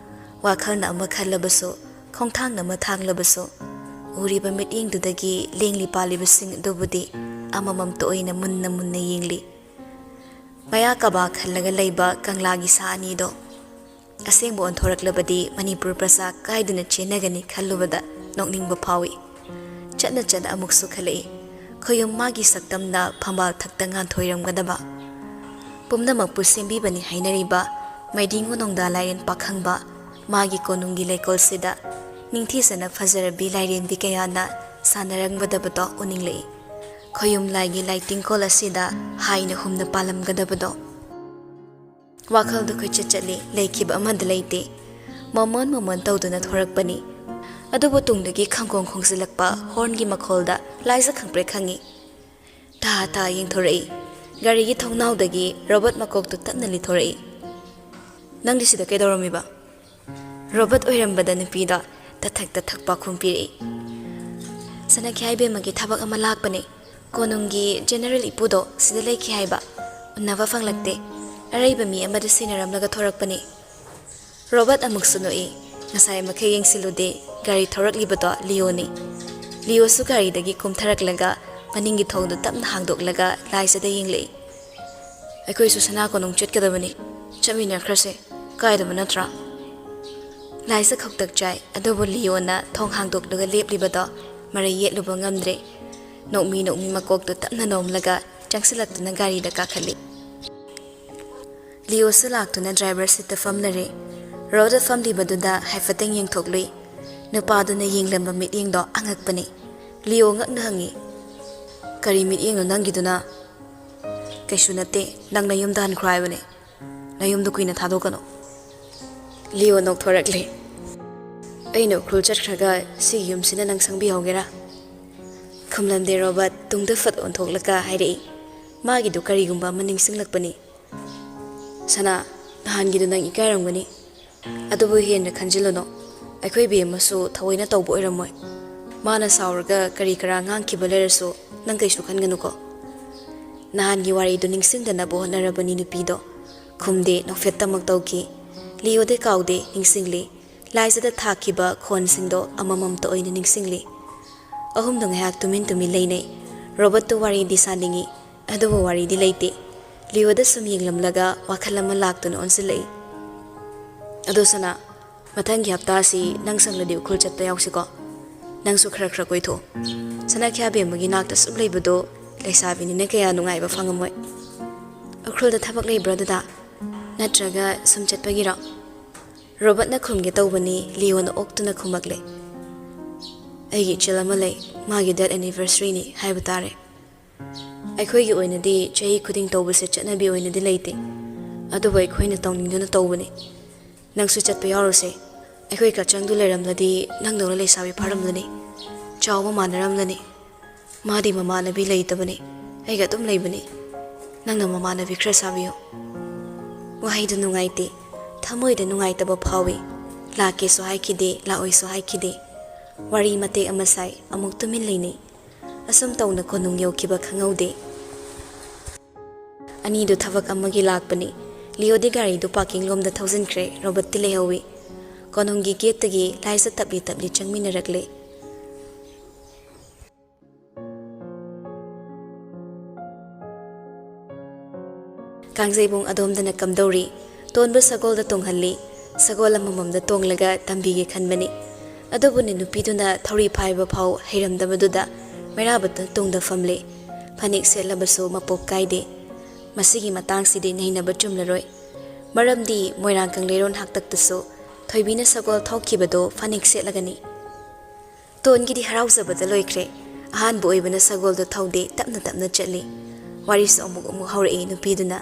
ꯋꯥꯈꯜꯅ ꯑꯃ ꯈꯜꯂꯕꯁꯨ, ꯈꯣꯡꯊꯥꯡꯅ ꯑꯃ ꯊꯥꯡꯂꯕꯁꯨ, ꯎꯔꯤꯕ ꯃꯤꯠꯌꯦꯡꯗꯨꯗꯒꯤ ꯂꯦꯡꯂꯤ ꯄꯥꯜꯂꯤꯕꯁꯤꯡ ꯑꯗꯨꯕꯨꯗꯤ ꯑꯃꯃꯝꯇ ꯑꯣꯏꯅ ꯃꯨꯟꯅ ꯃꯨꯟꯅ ꯌꯦꯡꯂꯤ꯫ ꯃꯌꯥ ꯀꯕꯥ ꯈꯜꯂꯒ ꯂꯩꯕ ꯀꯪꯂꯥꯒꯤ ꯁꯥ ꯑꯅꯤꯗꯣ ꯑꯁꯦꯡꯕ ꯑꯣꯟꯊꯣꯔꯛꯂꯕꯗꯤ ꯃꯅꯤꯄꯨꯔ ꯄ꯭ꯔꯖꯥ ꯀꯥꯏꯗꯨꯅ ꯆꯦꯟꯅꯒꯅꯤ ꯈꯜꯂꯨꯕꯗ ꯅꯣꯛꯅꯤꯡꯕ ꯐꯥꯎꯏ꯫ ꯆꯠꯅ ꯆꯠꯅ ꯑꯃꯨꯛꯁꯨ ꯈꯜꯂꯛꯏ, ꯈꯣꯌꯨꯝ ꯃꯥꯒꯤ ꯁꯛꯇꯝꯅ ꯐꯝꯕꯥꯜ ꯊꯛꯇ ꯉꯥꯟꯊꯣꯏꯔꯝꯒꯗꯕ꯫ ꯄꯨꯝꯅꯃꯛꯄꯨ ꯁꯦꯝꯕꯤꯕꯅꯤ ꯍꯥꯏꯅꯔꯤꯕ ꯃꯩꯗꯤꯡꯉꯨ ꯅꯣꯡꯗꯥ ꯂꯥꯏꯔꯦꯟ ꯄꯥꯈꯪꯕ ꯃꯥꯒꯤ ꯀꯣꯅꯨꯡꯒꯤ ꯂꯩꯀꯣꯜꯁꯤꯗ ꯅꯤꯡꯊꯤꯖꯅ ꯐꯖꯔꯕꯤ ꯂꯥꯏꯔꯦꯝꯕꯤ ꯀꯌꯥꯅ ꯁꯥꯟꯅꯔꯝꯒꯗꯕꯗꯣ ꯎꯅꯤꯡꯂꯛꯏ꯫ ꯈꯣꯌꯨꯝ ꯂꯥꯏꯒꯤ ꯂꯥꯏꯇꯤꯡꯀꯣꯜ ꯑꯁꯤꯗ ꯍꯥꯏꯅ ꯍꯨꯝꯅ ꯄꯥꯜꯂꯝꯒꯗꯕꯗꯣ꯫ ꯋꯥꯈꯜꯗ ꯀꯣꯏꯆꯠ ꯆꯠꯂꯤ, ꯂꯩꯈꯤꯕ ꯑꯃꯗ ꯂꯩꯇꯦ꯫ ꯃꯃꯣꯟ ꯃꯃꯣꯟ ꯇꯧꯗꯨꯅ ꯊꯣꯔꯛꯄꯅꯤ꯫ ꯑꯗꯨꯕꯨ ꯇꯨꯡꯗꯒꯤ ꯈꯪꯈꯣꯡ ꯈꯣꯡꯖꯤꯜꯂꯛꯄ ꯍꯣꯔꯟꯒꯤ ꯃꯈꯣꯜꯗ ꯂꯥꯏꯖ ꯈꯪꯄ꯭ꯔꯦꯛ ꯈꯪꯉꯤ꯫ ꯊꯥ ꯊꯥ ꯌꯦꯡꯊꯣꯔꯛꯏ꯫ ꯒꯥꯔꯤꯒꯤ ꯊꯣꯡꯅꯥꯎꯗꯒꯤ ꯔꯣꯕꯣꯠ ꯃꯀꯣꯛꯇꯨ ꯇꯞꯅ ꯂꯤꯊꯣꯔꯛꯏ꯫ "ꯅꯪꯗꯤ ꯁꯤꯗ ꯀꯩꯗꯧꯔꯝꯃꯤꯕ?" ꯔꯣꯕꯣꯠ ꯑꯣꯏꯔꯝꯕꯗ ꯅꯨꯄꯤꯗꯣ ꯇꯊꯛ ꯇꯊꯛ ꯄꯥꯎꯈꯨꯝ ꯄꯤꯔꯛꯏ꯫ "ꯁꯅꯥꯈ꯭ꯌꯥꯏ ꯕꯦꯝꯃꯒꯤ ꯊꯕꯛ ꯑꯃ ꯂꯥꯛꯄꯅꯦ꯫ ꯀꯣꯅꯨꯡꯒꯤ ꯖꯦꯅꯔꯦꯜ ꯏꯄꯨꯗꯣ ꯁꯤꯗ ꯂꯩꯈꯤ ꯍꯥꯏꯕ꯫ ꯎꯅꯕ ꯐꯪꯂꯛꯇꯦ꯫ ꯑꯔꯩꯕ ꯃꯤ ꯑꯃꯗ ꯁꯤꯟꯅꯔꯝꯂꯒ ꯊꯣꯔꯛꯄꯅꯦ꯫" ꯔꯣꯕꯣꯠ ꯑꯃꯨꯛꯁꯨ ꯅꯣꯛꯏ꯫ ꯉꯁꯥꯏ ꯃꯈꯩ ꯌꯦꯡꯁꯤꯜꯂꯨꯗꯦ, ꯒꯥꯔꯤ ꯊꯧꯔꯛꯂꯤꯕꯗꯣ ꯂꯤꯑꯣꯅꯤ꯫ ꯂꯤꯑꯣꯁꯨ ꯒꯥꯔꯤꯗꯒꯤ ꯀꯨꯝꯊꯔꯛꯂꯒ ꯃꯅꯤꯡꯒꯤ ꯊꯣꯡꯗꯨ ꯇꯞꯅ ꯍꯥꯡꯗꯣꯛꯂꯒ ꯂꯥꯏꯖꯗ ꯌꯦꯡꯂꯛꯏ꯫ "ꯑꯩꯈꯣꯏꯁꯨ ꯁꯅꯥ ꯀꯣꯅꯨꯡ ꯆꯠꯀꯗꯕꯅꯤ, ꯆꯠꯃꯤꯟꯅꯈ꯭ꯔꯁꯦ꯫ ꯀꯥꯏꯗꯕ ꯅꯠꯇ꯭ꯔꯥ?" ꯂꯥꯏꯖ ꯈꯧꯇꯛ ꯆꯥꯏ, ꯑꯗꯨꯕꯨ ꯂꯤꯑꯣꯅ ꯊꯣꯡ ꯍꯥꯡꯗꯣꯛꯂꯒ ꯂꯦꯞꯂꯤꯕꯗꯣ ꯃꯔꯩ ꯌꯦꯠꯂꯨꯕ ꯉꯝꯗ꯭ꯔꯦ꯫ ꯅꯣꯛꯃꯤ ꯅꯣꯛꯃꯤ ꯃꯀꯣꯛꯇꯨ ꯇꯞꯅ ꯅꯣꯝꯂꯒ ꯆꯪꯁꯤꯜꯂꯛꯇꯨꯅ ꯒꯥꯔꯤꯗ ꯀꯥꯈꯠꯂꯤ꯫ ꯂꯤꯑꯣꯁꯨ ꯂꯥꯛꯇꯨꯅ ꯗ꯭ꯔꯥꯏꯚꯔ ꯁꯤꯠꯇ ꯐꯝꯂꯔꯦ꯫ ꯔꯣꯗ ꯐꯝꯂꯤꯕꯗꯨꯗ ꯍꯥꯏꯐꯦꯠꯇꯪ ꯌꯦꯡꯊꯣꯛꯂꯨꯏ꯫ ꯅꯨꯄꯥꯗꯨꯅ ꯌꯦꯡꯂꯝꯕ ꯃꯤꯠꯌꯦꯡꯗꯣ ꯑꯉꯛꯄꯅꯤ꯫ ꯂꯤꯑꯣ ꯉꯛꯅ ꯍꯪꯉꯤ, "ꯀꯔꯤ ꯃꯤꯠꯌꯦꯡꯅꯣ ꯅꯪꯒꯤꯗꯨꯅ?" "ꯀꯩꯁꯨ ꯅꯠꯇꯦ, ꯅꯪ ꯅꯌꯨꯝꯗ ꯍꯟꯈ꯭ꯔꯣ ꯍꯥꯏꯕꯅꯦ꯫ ꯅꯌꯨꯝꯗ ꯀꯨꯏꯅ ꯊꯥꯗꯣꯛꯀꯅꯨ꯫" ꯂꯤꯑꯣ ꯅꯣꯛꯊꯣꯔꯛꯂꯦ꯫ "ꯑꯩꯅ ꯎꯈ꯭ꯔꯨꯜ ꯆꯠꯈ꯭ꯔꯒ ꯁꯤꯒꯤ ꯌꯨꯝꯁꯤꯅ ꯅꯪ ꯁꯪꯕꯤꯍꯧꯒꯦꯔꯥ?" ꯈꯨꯝꯂꯝꯗꯦ ꯔꯣꯕꯥꯔꯠ ꯇꯨꯡꯗ ꯐꯠ ꯑꯣꯟꯊꯣꯛꯂꯒ ꯍꯥꯏꯔꯛꯏ꯫ ꯃꯥꯒꯤꯗꯨ ꯀꯔꯤꯒꯨꯝꯕ ꯑꯃ ꯅꯤꯡꯁꯤꯡꯂꯛꯄꯅꯤ꯫ ꯁꯅꯥ, ꯅꯍꯥꯟꯒꯤꯗꯣ ꯅꯪ ꯏꯀꯥꯏꯔꯝꯒꯅꯤ꯫ ꯑꯗꯨꯕꯨ ꯍꯦꯟꯅ ꯈꯟꯖꯤꯜꯂꯨꯅꯨ꯫ ꯑꯩꯈꯣꯏ ꯕꯦꯝꯃꯁꯨ ꯊꯑꯣꯏꯅ ꯇꯧꯕ ꯑꯣꯏꯔꯝꯃꯣꯏ꯫ ꯃꯥꯅ ꯁꯥꯎꯔꯒ ꯀꯔꯤ ꯀꯔꯥ ꯉꯥꯡꯈꯤꯕ ꯂꯩꯔꯁꯨ ꯅꯪ ꯀꯩꯁꯨ ꯈꯟꯒꯅꯨꯀꯣ꯫ ꯅꯍꯥꯟꯒꯤ ꯋꯥꯔꯤꯗꯨ ꯅꯤꯡꯁꯤꯡꯗꯅꯕ ꯍꯣꯠꯅꯔꯕꯅꯤ ꯅꯨꯄꯤꯗꯣ꯫ ꯈꯨꯝꯗꯦ, ꯅꯣꯛꯐꯦꯠꯇꯃꯛ ꯇꯧꯈꯤ꯫ ꯂꯤꯑꯣꯗꯤ ꯀꯥꯎꯗꯦ, ꯅꯤꯡꯁꯤꯡꯂꯤ꯫ ꯂꯥꯏꯖꯗ ꯊꯥꯈꯤꯕ ꯈꯣꯟꯁꯤꯡꯗꯣ ꯑꯃꯃꯝꯇ ꯑꯣꯏꯅ ꯅꯤꯡꯁꯤꯡꯂꯤ꯫ ꯑꯍꯨꯝꯗꯣ ꯉꯥꯏꯍꯥꯛ ꯇꯨꯃꯤꯟ ꯇꯨꯃꯤꯟ ꯂꯩꯅꯩ꯫ ꯔꯣꯕꯔꯠꯇꯣ ꯋꯥꯔꯤꯗꯤ ꯁꯥꯅꯤꯡꯏ, ꯑꯗꯨꯕꯨ ꯋꯥꯔꯤꯗꯤ ꯂꯩꯇꯦ꯫ ꯂꯤꯑꯣꯗ ꯁꯨꯝ ꯌꯦꯡꯂꯝꯂꯒ ꯋꯥꯈꯜ ꯑꯃ ꯂꯥꯛꯇꯨꯅ ꯑꯣꯟꯁꯤꯜꯂꯛꯏ꯫ ꯑꯗꯣ ꯁꯅꯥ, ꯃꯊꯪꯒꯤ ꯍꯞꯇꯥꯁꯤ ꯅꯪ ꯁꯪꯂꯗꯤ ꯎꯈ꯭ꯔꯨꯜ ꯆꯠꯄ ꯌꯥꯎꯁꯤꯀꯣ꯫ ꯅꯪꯁꯨ ꯈꯔ ꯈꯔ ꯀꯣꯏꯊꯣꯛꯑꯣ꯫ ꯁꯅꯥꯈ꯭ꯌꯥ ꯕꯦꯝꯃꯒꯤ ꯅꯥꯛꯇ ꯁꯨꯝ ꯂꯩꯕꯗꯣ ꯂꯩꯁꯥꯕꯤꯅꯤꯅ ꯀꯌꯥ ꯅꯨꯡꯉꯥꯏꯕ ꯐꯪꯉꯝꯃꯣꯏ꯫ ꯎꯈ꯭ꯔꯨꯜꯗ ꯊꯕꯛ ꯂꯩꯕ꯭ꯔꯥ ꯗꯗꯥ? ꯅꯠꯇ꯭ꯔꯒ ꯁꯨꯝ ꯆꯠꯄꯒꯤꯔꯣ? ꯔꯣꯕꯔꯠꯅ ꯈꯨꯝꯒꯦ ꯇꯧꯕꯅꯤ, ꯂꯤꯑꯣꯅ ꯑꯣꯛꯇꯨꯅ ꯈꯨꯝꯃꯛꯂꯦ꯫ ꯑꯩꯒꯤ ꯏꯆꯜ ꯑꯃ ꯂꯩ, ꯃꯥꯒꯤ ꯗꯦꯠ ꯑꯦꯅꯤꯚꯔꯁꯔꯤꯅꯤ ꯍꯥꯏꯕ ꯇꯥꯔꯦ꯫ ꯑꯩꯈꯣꯏꯒꯤ ꯑꯣꯏꯅꯗꯤ ꯆꯍꯤ ꯈꯨꯗꯤꯡ ꯇꯧꯕꯁꯦ ꯆꯠꯅꯕꯤ ꯑꯣꯏꯅꯗꯤ ꯂꯩꯇꯦ, ꯑꯗꯨꯕꯨ ꯑꯩꯈꯣꯏꯅ ꯇꯧꯅꯤꯡꯗꯨꯅ ꯇꯧꯕꯅꯤ꯫ ꯅꯪꯁꯨ ꯆꯠꯄ ꯌꯥꯎꯔꯨꯁꯦ꯫ ꯑꯩꯈꯣꯏ ꯀꯆꯪꯗꯨ ꯂꯩꯔꯝꯂꯗꯤ ꯅꯪꯗꯧꯅ ꯂꯩꯁꯥꯕꯤ ꯐꯥꯔꯝꯂꯅꯤ, ꯆꯥꯎꯕ ꯃꯥꯟꯅꯔꯝꯂꯅꯤ꯫ ꯃꯥꯗꯤ ꯃꯃꯥꯟꯅꯕꯤ ꯂꯩꯇꯕꯅꯤ, ꯑꯩꯒ ꯑꯗꯨꯝ ꯂꯩꯕꯅꯤ꯫ ꯅꯪꯅ ꯃꯃꯥꯟꯅꯕꯤ ꯈꯔ ꯁꯥꯕꯤꯌꯨ꯫ ꯋꯥꯍꯩꯗꯨ ꯅꯨꯡꯉꯥꯏꯇꯦ, ꯊꯃꯣꯏꯗ ꯅꯨꯡꯉꯥꯏꯇꯕ ꯐꯥꯎꯏ꯫ ꯂꯥꯛꯀꯦꯁꯨ ꯍꯥꯏꯈꯤꯗꯦ, ꯂꯥꯛꯑꯣꯏꯁꯨ ꯍꯥꯏꯈꯤꯗꯦ꯫ ꯋꯥꯔꯤ ꯃꯇꯦꯛ ꯑꯃ ꯁꯥꯏ, ꯑꯃꯨꯛ ꯇꯨꯃꯤꯟ ꯂꯩꯅꯩ꯫ ꯑꯁꯨꯝ ꯇꯧꯅ ꯀꯣꯅꯨꯡ ꯌꯧꯈꯤꯕ ꯈꯪꯍꯧꯗꯦ꯫ ꯑꯅꯤꯗꯨ ꯊꯕꯛ ꯑꯃꯒꯤ ꯂꯥꯛꯄꯅꯤ꯫ ꯂꯤꯑꯣꯗꯤ ꯒꯥꯔꯤꯗꯨ ꯄꯥꯔꯀꯤꯡ ꯂꯣꯝꯗ ꯊꯧꯖꯤꯟꯈ꯭ꯔꯦ, ꯔꯣꯕꯔꯠꯇꯤ ꯂꯩꯍꯧꯏ꯫ ꯀꯣꯅꯨꯡꯒꯤ ꯒꯦꯠꯇꯒꯤ ꯂꯥꯏꯖ ꯇꯞꯂꯤ ꯇꯞꯂꯤ ꯆꯪꯃꯤꯟꯅꯔꯛꯂꯦ꯫ ꯀꯥꯡꯖꯩꯕꯨꯡ ꯑꯗꯣꯝꯗꯅ ꯀꯝꯗꯧꯔꯤ? ꯇꯣꯟꯕ ꯁꯒꯣꯜꯗ ꯇꯣꯡꯍꯜꯂꯤ꯫ ꯁꯒꯣꯜ ꯑꯃꯃꯝꯗ ꯇꯣꯡꯂꯒ ꯇꯝꯕꯤꯒꯦ ꯈꯟꯕꯅꯤ꯫ ꯑꯗꯨꯕꯨꯅꯦ ꯅꯨꯄꯤꯗꯨꯅ ꯊꯧꯔꯤ ꯐꯥꯏꯕ ꯐꯥꯎ ꯍꯩꯔꯝꯗꯕꯗꯨꯗ ꯃꯩꯔꯥꯕꯇ ꯇꯨꯡꯗ ꯐꯝꯂꯦ꯫ ꯐꯅꯦꯛ ꯁꯦꯠꯂꯕꯁꯨ ꯃꯄꯣꯞ ꯀꯥꯏꯗꯦ꯫ ꯃꯁꯤꯒꯤ ꯃꯇꯥꯡꯁꯤꯗꯤ ꯅꯩꯅꯕ ꯆꯨꯝꯂꯔꯣꯏ꯫ ꯃꯔꯝꯗꯤ ꯃꯣꯏꯔꯥꯡ ꯀꯪꯂꯩꯔꯣꯟ ꯍꯥꯛꯇꯛꯇꯁꯨ ꯊꯣꯏꯕꯤꯅ ꯁꯒꯣꯜ ꯊꯧꯈꯤꯕꯗꯣ ꯐꯅꯦꯛ ꯁꯦꯠꯂꯒꯅꯤ꯫ ꯇꯣꯟꯒꯤꯗꯤ ꯍꯔꯥꯎꯖꯕꯗ ꯂꯣꯏꯈ꯭ꯔꯦ꯫ ꯑꯍꯥꯟꯕ ꯑꯣꯏꯕꯅ ꯁꯒꯣꯜꯗꯣ ꯊꯧꯗꯦ, ꯇꯞꯅ ꯇꯞꯅ ꯆꯠꯂꯤ꯫ ꯋꯥꯔꯤꯁꯨ ꯑꯃꯨꯛ ꯑꯃꯨꯛ ꯍꯧꯔꯛꯏ ꯅꯨꯄꯤꯗꯨꯅ꯫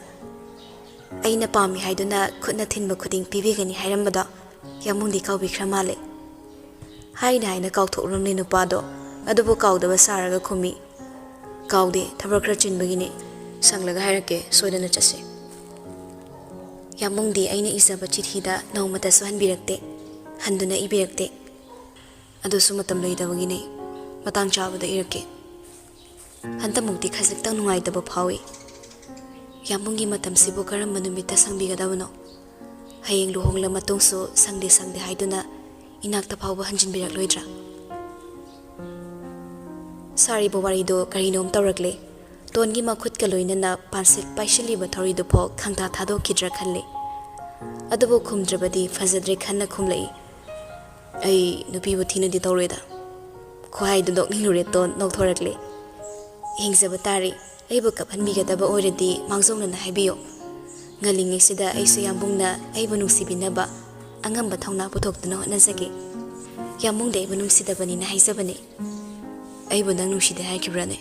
ꯑꯩꯅ ꯄꯥꯝꯃꯤ ꯍꯥꯏꯗꯨꯅ ꯈꯨꯠꯅ ꯊꯤꯟꯕ ꯈꯨꯗꯤꯡ ꯄꯤꯕꯤꯒꯅꯤ ꯍꯥꯏꯔꯝꯕꯗꯣ ꯌꯥꯝꯕꯨꯡꯗꯤ ꯀꯥꯎꯕꯤꯈ꯭ꯔ ꯃꯥꯜꯂꯦ꯫ ꯍꯥꯏꯅ ꯍꯥꯏꯅ ꯀꯥꯎꯊꯣꯛꯂꯝꯂꯦ ꯅꯨꯄꯥꯗꯣ, ꯑꯗꯨꯕꯨ ꯀꯥꯎꯗꯕ ꯁꯥꯔꯒ ꯈꯨꯝꯃꯤ, "ꯀꯥꯎꯗꯦ, ꯊꯕꯛ ꯈꯔ ꯆꯤꯟꯕꯒꯤꯅꯤ꯫ ꯁꯪꯂꯒ ꯍꯥꯏꯔꯛꯀꯦ, ꯁꯣꯏꯗꯅ ꯆꯠꯁꯤ"꯫ ꯌꯥꯝꯕꯨꯡꯗꯤ ꯑꯩꯅ ꯏꯖꯕ ꯆꯤꯊꯤꯗ ꯅꯣꯡꯃꯇꯁꯨ ꯍꯟꯕꯤꯔꯛꯇꯦ, ꯍꯟꯗꯨꯅ ꯏꯕꯤꯔꯛꯇꯦ꯫ ꯑꯗꯨꯁꯨ ꯃꯇꯝ ꯂꯩꯇꯕꯒꯤꯅꯦ꯫ ꯃꯇꯥꯡ ꯆꯥꯕꯗ ꯏꯔꯛꯀꯦ꯫ ꯍꯟꯗꯛꯃꯨꯛꯇꯤ ꯈꯖꯤꯛꯇꯪ ꯅꯨꯡꯉꯥꯏꯇꯕ ꯐꯥꯎꯏ꯫ ꯌꯥꯝꯕꯨꯡꯒꯤ ꯃꯇꯝꯁꯤꯕꯨ ꯀꯔꯝꯕ ꯅꯨꯃꯤꯠꯇ ꯁꯪꯕꯤꯒꯗꯕꯅꯣ? ꯍꯌꯦꯡ ꯂꯨꯍꯣꯡꯂ ꯃꯇꯨꯡꯁꯨ ꯁꯪꯗꯦ ꯁꯪꯗꯦ ꯍꯥꯏꯗꯨꯅ ꯏꯅꯥꯛꯇ ꯐꯥꯎꯕ ꯍꯟꯖꯤꯟꯕꯤꯔꯛꯂꯣꯏꯗ꯭ꯔꯥ? ꯁꯥꯔꯤꯕ ꯋꯥꯔꯤꯗꯨ ꯀꯔꯤꯅꯣꯝ ꯇꯧꯔꯛꯂꯦ꯫ ꯇꯣꯟꯒꯤ ꯃꯈꯨꯠꯀ ꯂꯣꯏꯅꯅ ꯄꯥꯟꯁꯤꯜ ꯄꯥꯏꯁꯤꯜꯂꯤꯕ ꯊꯧꯔꯤꯗꯨꯐꯥꯎ ꯈꯪꯊꯥ ꯊꯥꯗꯣꯛꯈꯤꯗ꯭ꯔꯥ ꯈꯜꯂꯤ꯫ ꯑꯗꯨꯕꯨ ꯈꯨꯝꯗ꯭ꯔꯕꯗꯤ ꯐꯖꯗ꯭ꯔꯦ ꯈꯟꯅ ꯈꯨꯝꯂꯛꯏ꯫ "ꯑꯩ ꯅꯨꯄꯤꯕꯨ ꯊꯤꯅꯗꯤ ꯇꯧꯔꯣꯏꯗ꯫" ꯈꯨꯍꯥꯏꯗꯨ ꯅꯣꯛꯅꯤꯡꯂꯨꯔꯦ ꯇꯣꯟ ꯅꯣꯛꯊꯣꯔꯛꯂꯦ꯫ "ꯌꯦꯡꯖꯕ ꯇꯥꯔꯦ꯫ ꯑꯩꯕꯨ ꯀꯞꯍꯟꯕꯤꯒꯗꯕ ꯑꯣꯏꯔꯗꯤ ꯃꯥꯡꯖꯧꯅꯅ ꯍꯥꯏꯕꯤꯌꯨ꯫ ꯉꯜꯂꯤꯉꯩꯁꯤꯗ ꯑꯩꯁꯨ ꯌꯥꯝꯕꯨꯡꯅ ꯑꯩꯕꯨ ꯅꯨꯡꯁꯤꯕꯤꯅꯕ ꯑꯉꯝꯕ ꯊꯧꯅꯥ ꯄꯨꯊꯣꯛꯇꯨꯅ ꯍꯣꯠꯅꯖꯒꯦ꯫" "ꯌꯥꯝꯕꯨꯡꯗꯤ ꯑꯩꯕꯨ ꯅꯨꯡꯁꯤꯗꯕꯅꯤꯅ ꯍꯥꯏꯖꯕꯅꯤ꯫" "ꯑꯩꯕꯨ ꯅꯪ ꯅꯨꯡꯁꯤꯗꯦ ꯍꯥꯏꯈꯤꯕ꯭ꯔꯥꯅꯦ?"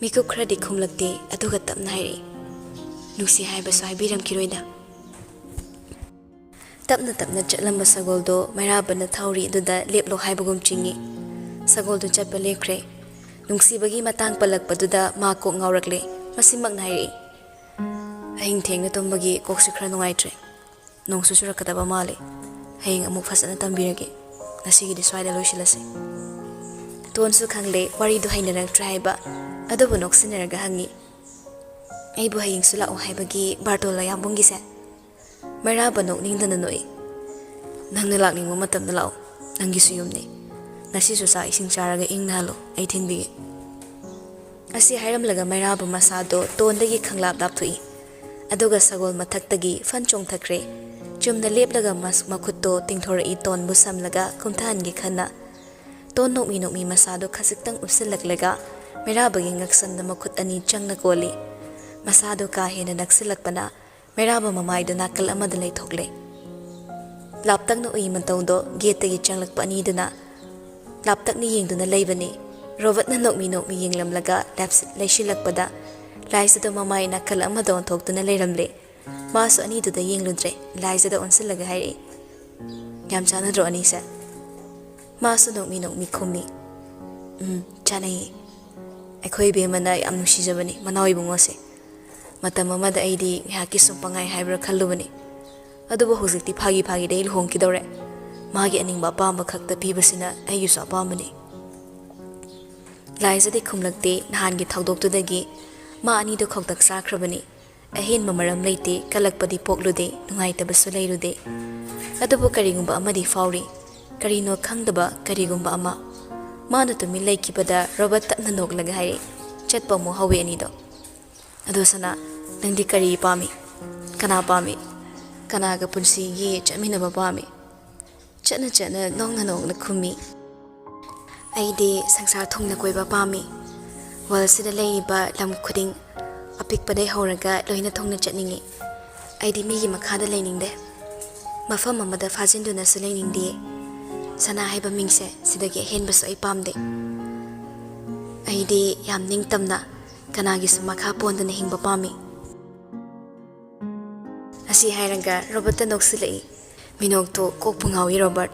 ꯃꯤꯀꯨꯞ ꯈꯔꯗꯤ ꯈꯨꯝꯂꯛꯇꯦ, ꯑꯗꯨꯒ ꯇꯞꯅ ꯍꯥꯏꯔꯛꯏ, "ꯅꯨꯡꯁꯤ ꯍꯥꯏꯕꯁꯨ ꯍꯥꯏꯕꯤꯔꯝꯈꯤꯔꯣꯏꯗ꯫" ꯇꯞꯅ ꯇꯞꯅ ꯆꯠꯂꯝꯕ ꯁꯒꯣꯜꯗꯣ ꯃꯩꯔꯥꯕꯅ ꯊꯧꯔꯤ ꯑꯗꯨꯗ ꯂꯦꯞꯂꯣ ꯍꯥꯏꯕꯒꯨꯝ ꯆꯤꯡꯏ꯫ ꯁꯒꯣꯜꯗꯨ ꯆꯠꯄ ꯂꯦꯞꯈ꯭ꯔꯦ꯫ ꯅꯨꯡꯁꯤꯕꯒꯤ ꯃꯇꯥꯡ ꯄꯜꯂꯛꯄꯗꯨꯗ ꯃꯥ ꯀꯣꯛ ꯉꯥꯎꯔꯛꯂꯦ꯫ ꯃꯁꯤꯃꯛꯅ ꯍꯥꯏꯔꯛꯏ, "ꯑꯍꯤꯡ ꯊꯦꯡꯅ ꯇꯨꯝꯕꯒꯤ ꯀꯣꯛꯁꯤ ꯈꯔ ꯅꯨꯡꯉꯥꯏꯇ꯭ꯔꯦ꯫ ꯅꯣꯡꯁꯨ ꯆꯨꯔꯛꯀꯗꯕ ꯃꯥꯜꯂꯦ꯫ ꯍꯌꯦꯡ ꯑꯃꯨꯛ ꯐꯖꯅ ꯇꯝꯕꯤꯔꯒꯦ꯫ ꯉꯁꯤꯒꯤꯗꯤ ꯁ꯭ꯋꯥꯏꯗ ꯂꯣꯏꯁꯤꯜꯂꯁꯤ꯫" ꯇꯣꯟꯁꯨ ꯈꯪꯂꯦ ꯋꯥꯔꯤꯗꯨ ꯍꯩꯅꯔꯛꯇ꯭ꯔꯦ ꯍꯥꯏꯕ, ꯑꯗꯨꯕꯨ ꯅꯣꯛꯁꯤꯟꯅꯔꯒ ꯍꯪꯉꯤ, "ꯑꯩꯕꯨ ꯍꯌꯦꯡꯁꯨ ꯂꯥꯛꯑꯣ ꯍꯥꯏꯕꯒꯤ ꯕꯥꯔꯇꯣꯟꯂꯣ ꯌꯥꯝꯕꯨꯡꯒꯤꯁꯦ?" ꯃꯩꯔꯥꯕ ꯅꯣꯛꯅꯤꯡꯗꯅ ꯅꯣꯛꯏ꯫ "ꯅꯪꯅ ꯂꯥꯛꯅꯤꯡꯕ ꯃꯇꯝꯗ ꯂꯥꯛꯑꯣ꯫ ꯅꯪꯒꯤꯁꯨ ꯌꯨꯝꯅꯤ꯫ ꯉꯁꯤꯁꯨ ꯆꯥꯛ ꯏꯁꯤꯡ ꯆꯥꯔꯒ ꯏꯪꯅ ꯍꯜꯂꯣ꯫ ꯑꯩ ꯊꯤꯟꯕꯤꯒꯦ꯫" ꯑꯁꯤ ꯍꯥꯏꯔꯝꯂꯒ ꯃꯩꯔꯥꯕ ꯃꯁꯥꯗꯣ ꯇꯣꯟꯗꯒꯤ ꯈꯪꯂꯥꯞ ꯂꯥꯞꯊꯣꯛꯏ꯫ ꯑꯗꯨꯒ ꯁꯒꯣꯜ ꯃꯊꯛꯇꯒꯤ ꯐꯟ ꯆꯣꯡꯊꯈ꯭ꯔꯦ꯫ ꯆꯨꯝꯅ ꯂꯦꯞꯂꯒ ꯃꯁ-, ꯃꯈꯨꯠꯇꯣ ꯇꯤꯡꯊꯣꯔꯛꯏ ꯇꯣꯟꯕꯨ ꯁꯝꯂꯒ ꯀꯨꯝꯊꯍꯟꯒꯦ ꯈꯟꯅ꯫ ꯇꯣꯟ ꯅꯣꯛꯃꯤ ꯅꯣꯛꯃꯤ ꯃꯁꯥꯗꯣ ꯈꯖꯤꯛꯇꯪ ꯎꯞꯁꯤꯜꯂꯛꯂꯒ ꯃꯩꯔꯥꯕꯒꯤ ꯉꯛꯁꯝꯗ ꯃꯈꯨꯠ ꯑꯅꯤ ꯆꯪꯅ ꯀꯣꯜꯂꯤ꯫ ꯃꯁꯥꯗꯣ ꯀꯥ ꯍꯦꯟꯅ ꯅꯛꯁꯤꯜꯂꯛꯄꯅ ꯃꯩꯔꯥꯕ ꯃꯃꯥꯏꯗꯨ ꯅꯥꯀꯜ ꯑꯃꯗ ꯂꯩꯊꯣꯛꯂꯦ꯫ ꯂꯥꯞꯇꯛꯅ ꯎꯏ ꯃꯇꯧꯗꯣ ꯒꯦꯠꯇꯒꯤ ꯆꯪꯂꯛꯄ ꯑꯅꯤꯗꯨꯅ ꯂꯥꯞꯇꯛꯅ ꯌꯦꯡꯗꯨꯅ ꯂꯩꯕꯅꯤ꯫ ꯔꯣꯕꯔꯠꯅ ꯅꯣꯛꯃꯤ ꯅꯣꯛꯃꯤ ꯌꯦꯡꯂꯝꯂꯒ ꯂꯦꯞꯁꯤ-, ꯂꯩꯁꯤꯜꯂꯛꯄꯗ ꯂꯥꯏꯖꯗꯣ ꯃꯃꯥꯏ ꯅꯥꯀꯜ ꯑꯃꯗ ꯑꯣꯟꯊꯣꯛꯇꯨꯅ ꯂꯩꯔꯝꯂꯦ꯫ ꯃꯥꯁꯨ ꯑꯅꯤꯗꯨꯗ ꯌꯦꯡꯂꯨꯗ꯭ꯔꯦ, ꯂꯥꯏꯖꯗ ꯑꯣꯟꯁꯤꯜꯂꯒ ꯍꯥꯏꯔꯛꯏ, "ꯌꯥꯝ ꯆꯥꯟꯅꯗ꯭ꯔꯣ ꯑꯅꯤꯁꯦ?" ꯃꯥꯁꯨ ꯅꯣꯛꯃꯤ ꯅꯣꯛꯃꯤ ꯈꯨꯝꯃꯤ, "ꯎꯝ, ꯆꯥꯟꯅꯩꯌꯦ꯫ ꯑꯩꯈꯣꯏ ꯏꯕꯦꯝꯃꯅ ꯌꯥꯝ ꯅꯨꯡꯁꯤꯖꯕꯅꯤ ꯃꯅꯥꯎ ꯏꯕꯨꯡꯉꯣꯁꯦ꯫ ꯃꯇꯝ ꯑꯃꯗ ꯑꯩꯗꯤ ꯉꯥꯏꯍꯥꯛꯀꯤ ꯁꯨꯝ ꯄꯪꯍꯥꯏ ꯍꯥꯏꯕ꯭ꯔꯥ ꯈꯜꯂꯨꯕꯅꯤ꯫ ꯑꯗꯨꯕꯨ ꯍꯧꯖꯤꯛꯇꯤ ꯐꯥꯒꯤ ꯐꯥꯒꯤꯗ ꯑꯩ ꯂꯨꯍꯣꯡꯈꯤꯗꯧꯔꯦ꯫ ꯃꯥꯒꯤ ꯑꯅꯤꯡꯕ ꯑꯄꯥꯝꯕ ꯈꯛꯇ ꯄꯤꯕꯁꯤꯅ ꯑꯩꯒꯤꯁꯨ ꯑꯄꯥꯝꯕꯅꯤ꯫ ꯂꯥꯏꯖꯗꯤ ꯈꯨꯝꯂꯛꯇꯦ꯫ ꯅꯍꯥꯟꯒꯤ ꯊꯧꯗꯣꯛꯇꯨꯗꯒꯤ ꯃꯥ ꯑꯅꯤꯗꯨ ꯈꯧꯇꯛ ꯆꯥꯈ꯭ꯔꯕꯅꯤ꯫ ꯑꯍꯦꯟꯕ ꯃꯔꯝ ꯂꯩꯇꯦ, ꯀꯜꯂꯛꯄꯗꯤ ꯄꯣꯛꯂꯨꯗꯦ, ꯅꯨꯡꯉꯥꯏꯇꯕꯁꯨ ꯂꯩꯔꯨꯗꯦ꯫ ꯑꯗꯨꯕꯨ ꯀꯔꯤꯒꯨꯝꯕ ꯑꯃꯗꯤ ꯐꯥꯎꯔꯤ꯫ ꯀꯔꯤꯅꯣ ꯈꯪꯗꯕ ꯀꯔꯤꯒꯨꯝꯕ ꯑꯃ꯫ ꯃꯥꯅ ꯇꯨꯃꯤꯟ ꯂꯩꯈꯤꯕꯗ ꯔꯣꯕꯔꯠ ꯇꯞꯅ ꯅꯣꯛꯂꯒ ꯍꯥꯏꯔꯛꯏ, "ꯆꯠꯄ ꯑꯃꯨꯛ ꯍꯧꯋꯦ ꯑꯅꯤꯗꯣ꯫ ꯑꯗꯣ ꯁꯅꯥ, ꯅꯪꯗꯤ ꯀꯔꯤ ꯄꯥꯝꯃꯤ? ꯀꯅꯥ ꯄꯥꯝꯃꯤ? ꯀꯅꯥꯒ ꯄꯨꯟꯁꯤꯒꯤ ꯆꯠꯃꯤꯟꯅꯕ ꯄꯥꯝꯃꯤ?" ꯆꯠꯅ ꯆꯠꯅ ꯅꯣꯡꯅ ꯅꯣꯡꯅ ꯈꯨꯝꯃꯤ꯫ "ꯑꯩꯗꯤ ꯁꯪꯁꯥꯔ ꯊꯨꯡꯅ ꯀꯣꯏꯕ ꯄꯥꯝꯃꯤ꯫ ꯋꯥꯔꯜꯁꯤꯗ ꯂꯩꯔꯤꯕ ꯂꯝ ꯈꯨꯗꯤꯡ, ꯑꯄꯤꯛꯄꯗꯩ ꯍꯧꯔꯒ ꯂꯣꯏꯅ ꯊꯨꯡꯅ ꯆꯠꯅꯤꯡꯉꯤ꯫ ꯑꯩꯗꯤ ꯃꯤꯒꯤ ꯃꯈꯥꯗ ꯂꯩꯅꯤꯡꯗꯦ꯫ ꯃꯐꯝ ꯑꯃꯗ ꯐꯥꯖꯤꯟꯗꯨꯅꯁꯨ ꯂꯩꯅꯤꯡꯗꯤꯌꯦ꯫ ꯁꯅꯥ ꯍꯥꯏꯕ ꯃꯤꯡꯁꯦ, ꯁꯤꯗꯒꯤ ꯑꯍꯦꯟꯕꯁꯨ ꯑꯩ ꯄꯥꯝꯗꯦ꯫ ꯑꯩꯗꯤ ꯌꯥꯝ ꯅꯤꯡꯇꯝꯅ, ꯀꯅꯥꯒꯤꯁꯨ ꯃꯈꯥ ꯄꯣꯟꯗꯅ ꯍꯤꯡꯕ ꯄꯥꯝꯃꯤ꯫" ꯑꯁꯤ ꯍꯥꯏꯔꯒ ꯔꯣꯕꯔꯠꯇ ꯅꯣꯛꯁꯤꯜꯂꯛꯏ꯫ ꯃꯤꯅꯣꯛꯇꯨ ꯀꯣꯛꯄꯨ ꯉꯥꯎꯏ ꯔꯣꯕꯔꯠ꯫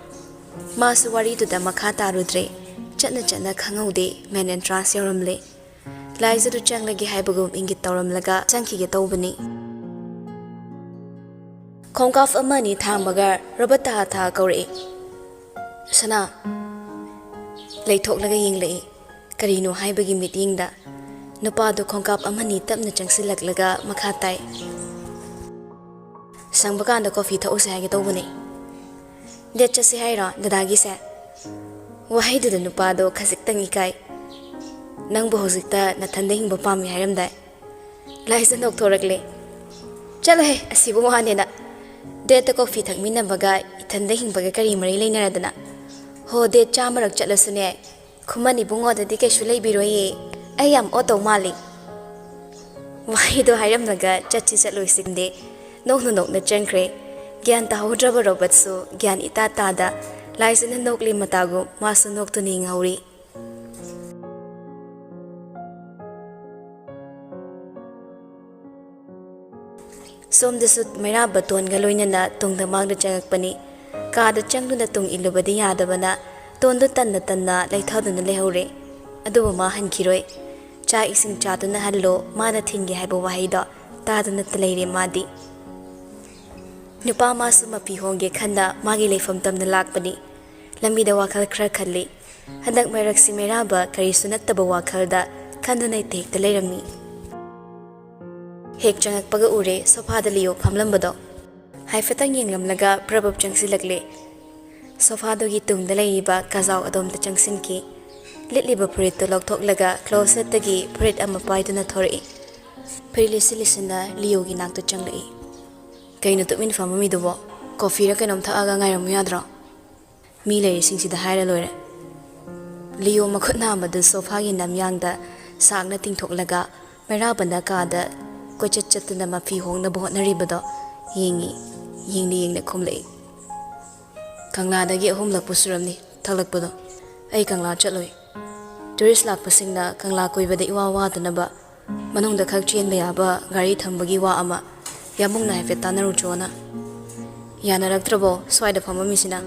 ꯃꯥꯁꯨ ꯋꯥꯔꯤꯗꯨꯗ ꯃꯈꯥ ꯇꯥꯔꯨꯗ꯭ꯔꯦ꯫ ꯆꯠꯅ ꯆꯠꯅ ꯈꯪꯍꯧꯗꯦ ꯃꯦꯟ ꯑꯦꯟꯇ꯭ꯔꯥꯟꯁ ꯌꯧꯔꯝꯂꯦ꯫ ꯂꯥꯏꯖꯗꯨ ꯆꯪꯂꯒꯦ ꯍꯥꯏꯕꯒꯨꯝ ꯏꯪꯒꯤꯠ ꯇꯧꯔꯝꯂꯒ ꯆꯪꯈꯤꯒꯦ ꯇꯧꯕꯅꯤ꯫ ꯈꯣꯡꯀꯥꯞ ꯑꯃ ꯑꯅꯤ ꯊꯥꯡꯕꯒ ꯔꯣꯕꯔꯠ ꯊꯥ ꯊꯥ ꯀꯧꯔꯛꯏ꯫ "ꯁꯅꯥ꯫" ꯂꯩꯊꯣꯛꯂꯒ ꯌꯦꯡꯂꯛꯏ꯫ ꯀꯔꯤꯅꯣ ꯍꯥꯏꯕꯒꯤ ꯃꯤꯠꯌꯦꯡꯗ꯫ ꯅꯨꯄꯥꯗꯨ ꯈꯣꯡꯀꯥꯞ ꯑꯃꯅꯤ ꯇꯞꯅ ꯆꯪꯁꯤꯜꯂꯛꯂꯒ ꯃꯈꯥ ꯇꯥꯏ꯫ "ꯁꯪꯕ ꯀꯥꯟꯗ ꯀꯣꯐꯤ ꯊꯛꯎꯁꯦ ꯍꯥꯏꯒꯦ ꯇꯧꯕꯅꯦ꯫" "ꯗꯦꯠ ꯆꯠꯁꯦ ꯍꯥꯏꯔꯣ ꯗꯗꯥꯒꯤꯁꯦ?" ꯋꯥꯍꯩꯗꯨꯗ ꯅꯨꯄꯥꯗꯣ ꯈꯖꯤꯛꯇꯪ ꯏꯀꯥꯏ꯫ "ꯅꯪꯕꯨ ꯍꯧꯖꯤꯛꯇ ꯅꯊꯟꯗ ꯍꯤꯡꯕ ꯄꯥꯝꯃꯤ ꯍꯥꯏꯔꯝꯗꯥꯏ?" ꯂꯥꯏꯖ ꯅꯣꯛꯊꯣꯔꯛꯂꯦ꯫ "ꯆꯠꯂꯣꯍꯦ, ꯑꯁꯤꯕꯨ ꯋꯥꯅꯦꯅ꯫ ꯗꯦꯠꯇ ꯀꯣꯐꯤ ꯊꯛꯃꯤꯟꯅꯕꯒ ꯏꯊꯟꯗ ꯍꯤꯡꯕꯒ ꯀꯔꯤ ꯃꯔꯤ ꯂꯩꯅꯔꯗꯅ? ꯍꯣ, ꯗꯦꯠ ꯆꯥꯝꯃꯔꯛ ꯆꯠꯂꯁꯨꯅꯦ, ꯈꯨꯃꯟ ꯏꯕꯨꯡꯉꯣꯗꯗꯤ ꯀꯩꯁꯨ ꯂꯩꯕꯤꯔꯣꯏꯌꯦ꯫ ꯑꯩ ꯌꯥꯝ ꯑꯣꯠꯇꯧ ꯃꯥꯜꯂꯤ꯫" ꯋꯥꯍꯩꯗꯣ ꯍꯥꯏꯔꯝꯂꯒ ꯆꯠꯁꯤ ꯆꯠꯂꯣꯏꯁꯤꯡꯗꯤ ꯅꯣꯛꯅ ꯅꯣꯛꯅ ꯆꯪꯈ꯭ꯔꯦ꯫ ꯒ꯭ꯌꯥꯟ ꯇꯥꯍꯧꯗ꯭ꯔꯕ ꯔꯣꯕꯔꯠꯁꯨ ꯒ꯭ꯌꯥꯟ ꯏꯇꯥ ꯇꯥꯗ ꯂꯥꯏꯖꯅ ꯅꯣꯛꯂꯤ ꯃꯇꯥꯒꯨꯝ ꯃꯥꯁꯨ ꯅꯣꯛꯇꯨꯅ ꯌꯦꯡꯍꯧꯔꯤ꯫ ꯁꯣꯝꯗꯁꯨ ꯃꯩꯔꯥ ꯕꯇꯣꯟꯒ ꯂꯣꯏꯅꯅ ꯇꯨꯡꯗ ꯃꯥꯡꯗ ꯆꯪꯉꯛꯄꯅꯤ꯫ ꯀꯥꯗ ꯆꯪꯗꯨꯅ ꯇꯨꯡ ꯏꯜꯂꯨꯕꯗꯤ ꯌꯥꯗꯕꯅ ꯇꯣꯟꯗꯨ ꯇꯟꯅ ꯇꯟꯅ ꯂꯩꯊꯗꯨꯅ ꯂꯩꯍꯧꯔꯦ꯫ ꯑꯗꯨꯕꯨ ꯃꯥ ꯍꯟꯈꯤꯔꯣꯏ꯫ "ꯆꯥꯛ ꯏꯁꯤꯡ ꯆꯥꯗꯨꯅ ꯍꯜꯂꯣ" ꯃꯥꯅ ꯊꯤꯡꯒꯦ ꯍꯥꯏꯕ ꯋꯥꯍꯩꯗꯣ ꯇꯥꯗꯨꯅꯇ ꯂꯩꯔꯦ ꯃꯥꯗꯤ꯫ ꯅꯨꯄꯥ ꯃꯥꯁꯨ ꯃꯄꯤ ꯍꯣꯡꯒꯦ ꯈꯟꯅ ꯃꯥꯒꯤ ꯂꯩꯐꯝ ꯇꯝꯅ ꯂꯥꯛꯄꯅꯤ꯫ ꯂꯝꯕꯤꯗ ꯋꯥꯈꯜ ꯈꯔ ꯈꯜꯂꯤ꯫ ꯍꯟꯗꯛ ꯃꯔꯛꯁꯤ ꯃꯩꯔꯥꯕ ꯀꯔꯤꯁꯨ ꯅꯠꯇꯕ ꯋꯥꯈꯜꯗ ꯈꯟꯗꯨꯅ ꯍꯦꯛꯇ ꯂꯩꯔꯝꯃꯤ꯫ ꯍꯦꯛ ꯆꯪꯉꯛꯄꯒ ꯎꯔꯦ ꯁꯣꯐꯥꯗ ꯂꯤꯌꯣ ꯐꯝꯂꯝꯕꯗꯣ꯫ ꯍꯥꯏꯐꯦꯠꯇꯪ ꯌꯦꯡꯂꯝꯂꯒ ꯄ꯭ꯔꯕꯞ ꯆꯪꯁꯤꯜꯂꯛꯂꯦ꯫ ꯁꯣꯐꯥꯗꯨꯒꯤ ꯇꯨꯡꯗ ꯂꯩꯔꯤꯕ ꯀꯥꯖꯥꯎ ꯑꯗꯣꯝꯗ ꯆꯪꯁꯤꯟꯈꯤ꯫ ꯂꯤꯠꯂꯤꯕ ꯐꯨꯔꯤꯠꯇꯨ ꯂꯧꯊꯣꯛꯂꯒ ꯀ꯭ꯂꯣꯁꯦꯠꯇꯒꯤ ꯐꯨꯔꯤꯠ ꯑꯃ ꯄꯥꯏꯗꯨꯅ ꯊꯣꯔꯛꯏ꯫ ꯐꯨꯔꯤꯠ ꯂꯤꯠꯁꯤ ꯂꯤꯠꯁꯤꯟꯅ ꯂꯤꯌꯣꯒꯤ ꯅꯥꯛꯇ ꯆꯪꯂꯛꯏ꯫ "ꯀꯩꯅꯣ ꯇꯨꯃꯤꯟ ꯐꯝꯃꯝꯃꯤꯗꯨꯕꯣ? ꯀꯣꯐꯤꯔ ꯀꯩꯅꯣꯝ ꯊꯛꯑꯒ ꯉꯥꯏꯔꯝꯃꯨ ꯌꯥꯗ꯭ꯔꯣ? ꯃꯤ ꯂꯩꯔꯤꯁꯤꯡꯁꯤꯗ ꯍꯥꯏꯔ ꯂꯣꯏꯔꯦ꯫" ꯂꯤꯌꯣ ꯃꯈꯨꯠ ꯅꯥꯝꯃꯗꯨ ꯁꯣꯐꯥꯒꯤ ꯅꯝꯌꯥꯡꯗ ꯁꯥꯡꯅ ꯇꯤꯡꯊꯣꯛꯂꯒ ꯃꯩꯔꯥꯕꯅ ꯀꯥꯗ ꯀꯣꯏꯆꯠ ꯆꯠꯇꯨꯅ ꯃꯐꯤ ꯍꯣꯡꯅꯕ ꯍꯣꯠꯅꯔꯤꯕꯗꯣ ꯌꯦꯡꯉꯤ꯫ ꯌꯦꯡꯅ ꯌꯦꯡꯅ ꯈꯨꯝꯂꯛꯏ꯫ "ꯀꯪꯂꯥꯗꯒꯤ ꯑꯍꯨꯝꯂꯛꯄꯨ ꯁꯨꯔꯝꯅꯤ ꯊꯛꯂꯛꯄꯗꯣ꯫ ꯑꯩ ꯀꯪꯂꯥ ꯆꯠꯂꯣꯏ꯫ ꯇꯨꯔꯤꯁ ꯂꯥꯛꯄꯁꯤꯡꯅ ꯀꯪꯂꯥ ꯀꯣꯏꯕꯗ ꯏꯋꯥ ꯋꯥꯗꯅꯕ ꯃꯅꯨꯡꯗ ꯈꯛ ꯆꯦꯟꯕ ꯌꯥꯕ ꯒꯥꯔꯤ ꯊꯝꯕꯒꯤ ꯋꯥ ꯑꯃ ꯌꯥꯝꯕꯨꯡꯅ ꯍꯥꯏꯐꯦꯠ ꯇꯥꯟꯅꯔꯨꯆꯣꯅ꯫ ꯌꯥꯅꯔꯛꯇ꯭ꯔꯕꯣ ꯁ꯭ꯋꯥꯏꯗ ꯐꯝꯃꯝꯃꯤꯁꯤꯅ?"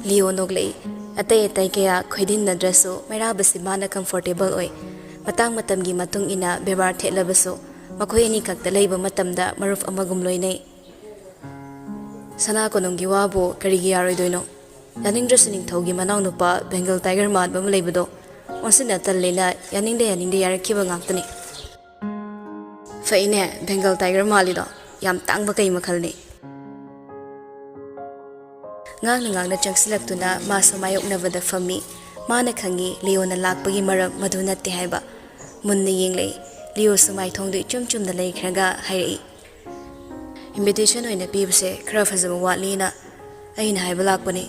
ꯂꯤꯌꯣ ꯅꯣꯛꯂꯛꯏ꯫ ꯑꯇꯩ ꯑꯇꯩ ꯀꯌꯥ ꯈꯣꯏꯗꯤꯟꯅꯗ꯭ꯔꯁꯨ ꯃꯩꯔꯥꯕꯁꯤ ꯃꯥꯅ ꯀꯝꯐꯣꯔꯇꯦꯕꯜ ꯑꯣꯏ꯫ ꯃꯇꯥꯡ ꯃꯇꯝꯒꯤ ꯃꯇꯨꯡ ꯏꯟꯅ ꯕꯦꯕꯥꯔ ꯊꯦꯠꯂꯕꯁꯨ ꯃꯈꯣꯏ ꯑꯅꯤꯈꯛꯇ ꯂꯩꯕ ꯃꯇꯝꯗ ꯃꯔꯨꯞ ꯑꯃꯒꯨꯝ ꯂꯣꯏꯅꯩ꯫ "ꯁꯅꯥ ꯀꯣꯅꯨꯡꯒꯤ ꯋꯥꯕꯨ ꯀꯔꯤꯒꯤ ꯌꯥꯔꯣꯏꯗꯣꯏꯅꯣ? ꯌꯥꯅꯤꯡꯗ꯭ꯔꯁꯨ ꯅꯤꯡꯊꯧꯒꯤ ꯃꯅꯥꯎꯅꯨꯄꯥ ꯕꯦꯡꯒꯜ ꯇꯥꯏꯒꯔ ꯃꯥꯟꯕ ꯑꯃ ꯂꯩꯕꯗꯣ ꯑꯣꯟꯁꯤꯟꯅ ꯇꯜꯂꯦꯅ ꯌꯥꯅꯤꯡꯗꯦ ꯌꯥꯅꯤꯡꯗꯦ ꯌꯥꯔꯛꯈꯤꯕ ꯉꯥꯛꯇꯅꯤ꯫" "ꯐꯩꯅꯦ, ꯕꯦꯡꯒꯜ ꯇꯥꯏꯒꯔ ꯃꯥꯜꯂꯤꯗꯣ꯫ ꯌꯥꯝ ꯇꯥꯡꯕ ꯀꯩ ꯃꯈꯜꯅꯤ?" ꯉꯥꯡꯅ ꯉꯥꯡꯅ ꯆꯪꯁꯤꯜꯂꯛꯇꯨꯅ ꯃꯥꯁꯨ ꯃꯥꯌꯣꯛꯅꯕꯗ ꯐꯝꯃꯤ꯫ ꯃꯥꯅ ꯈꯪꯉꯤ ꯂꯤꯌꯣꯅ ꯂꯥꯛꯄꯒꯤ ꯃꯔꯝ ꯃꯗꯨ ꯅꯠꯇꯦ ꯍꯥꯏꯕ꯫ ꯃꯨꯟꯅ ꯌꯦꯡꯂꯛꯏ꯫ ꯂꯤꯌꯣꯁꯨ ꯃꯥꯏꯊꯣꯡꯗꯨ ꯏꯆꯨꯝ ꯆꯨꯝꯅ ꯂꯩꯈ꯭ꯔꯒ ꯍꯥꯏꯔꯛꯏ, "ꯏꯟꯚꯤꯇꯦꯁꯟ ꯑꯣꯏꯅ ꯄꯤꯕꯁꯦ ꯈꯔ ꯐꯖꯕ ꯋꯥꯠꯂꯤꯅ ꯑꯩꯅ ꯍꯥꯏꯕ ꯂꯥꯛꯄꯅꯤ꯫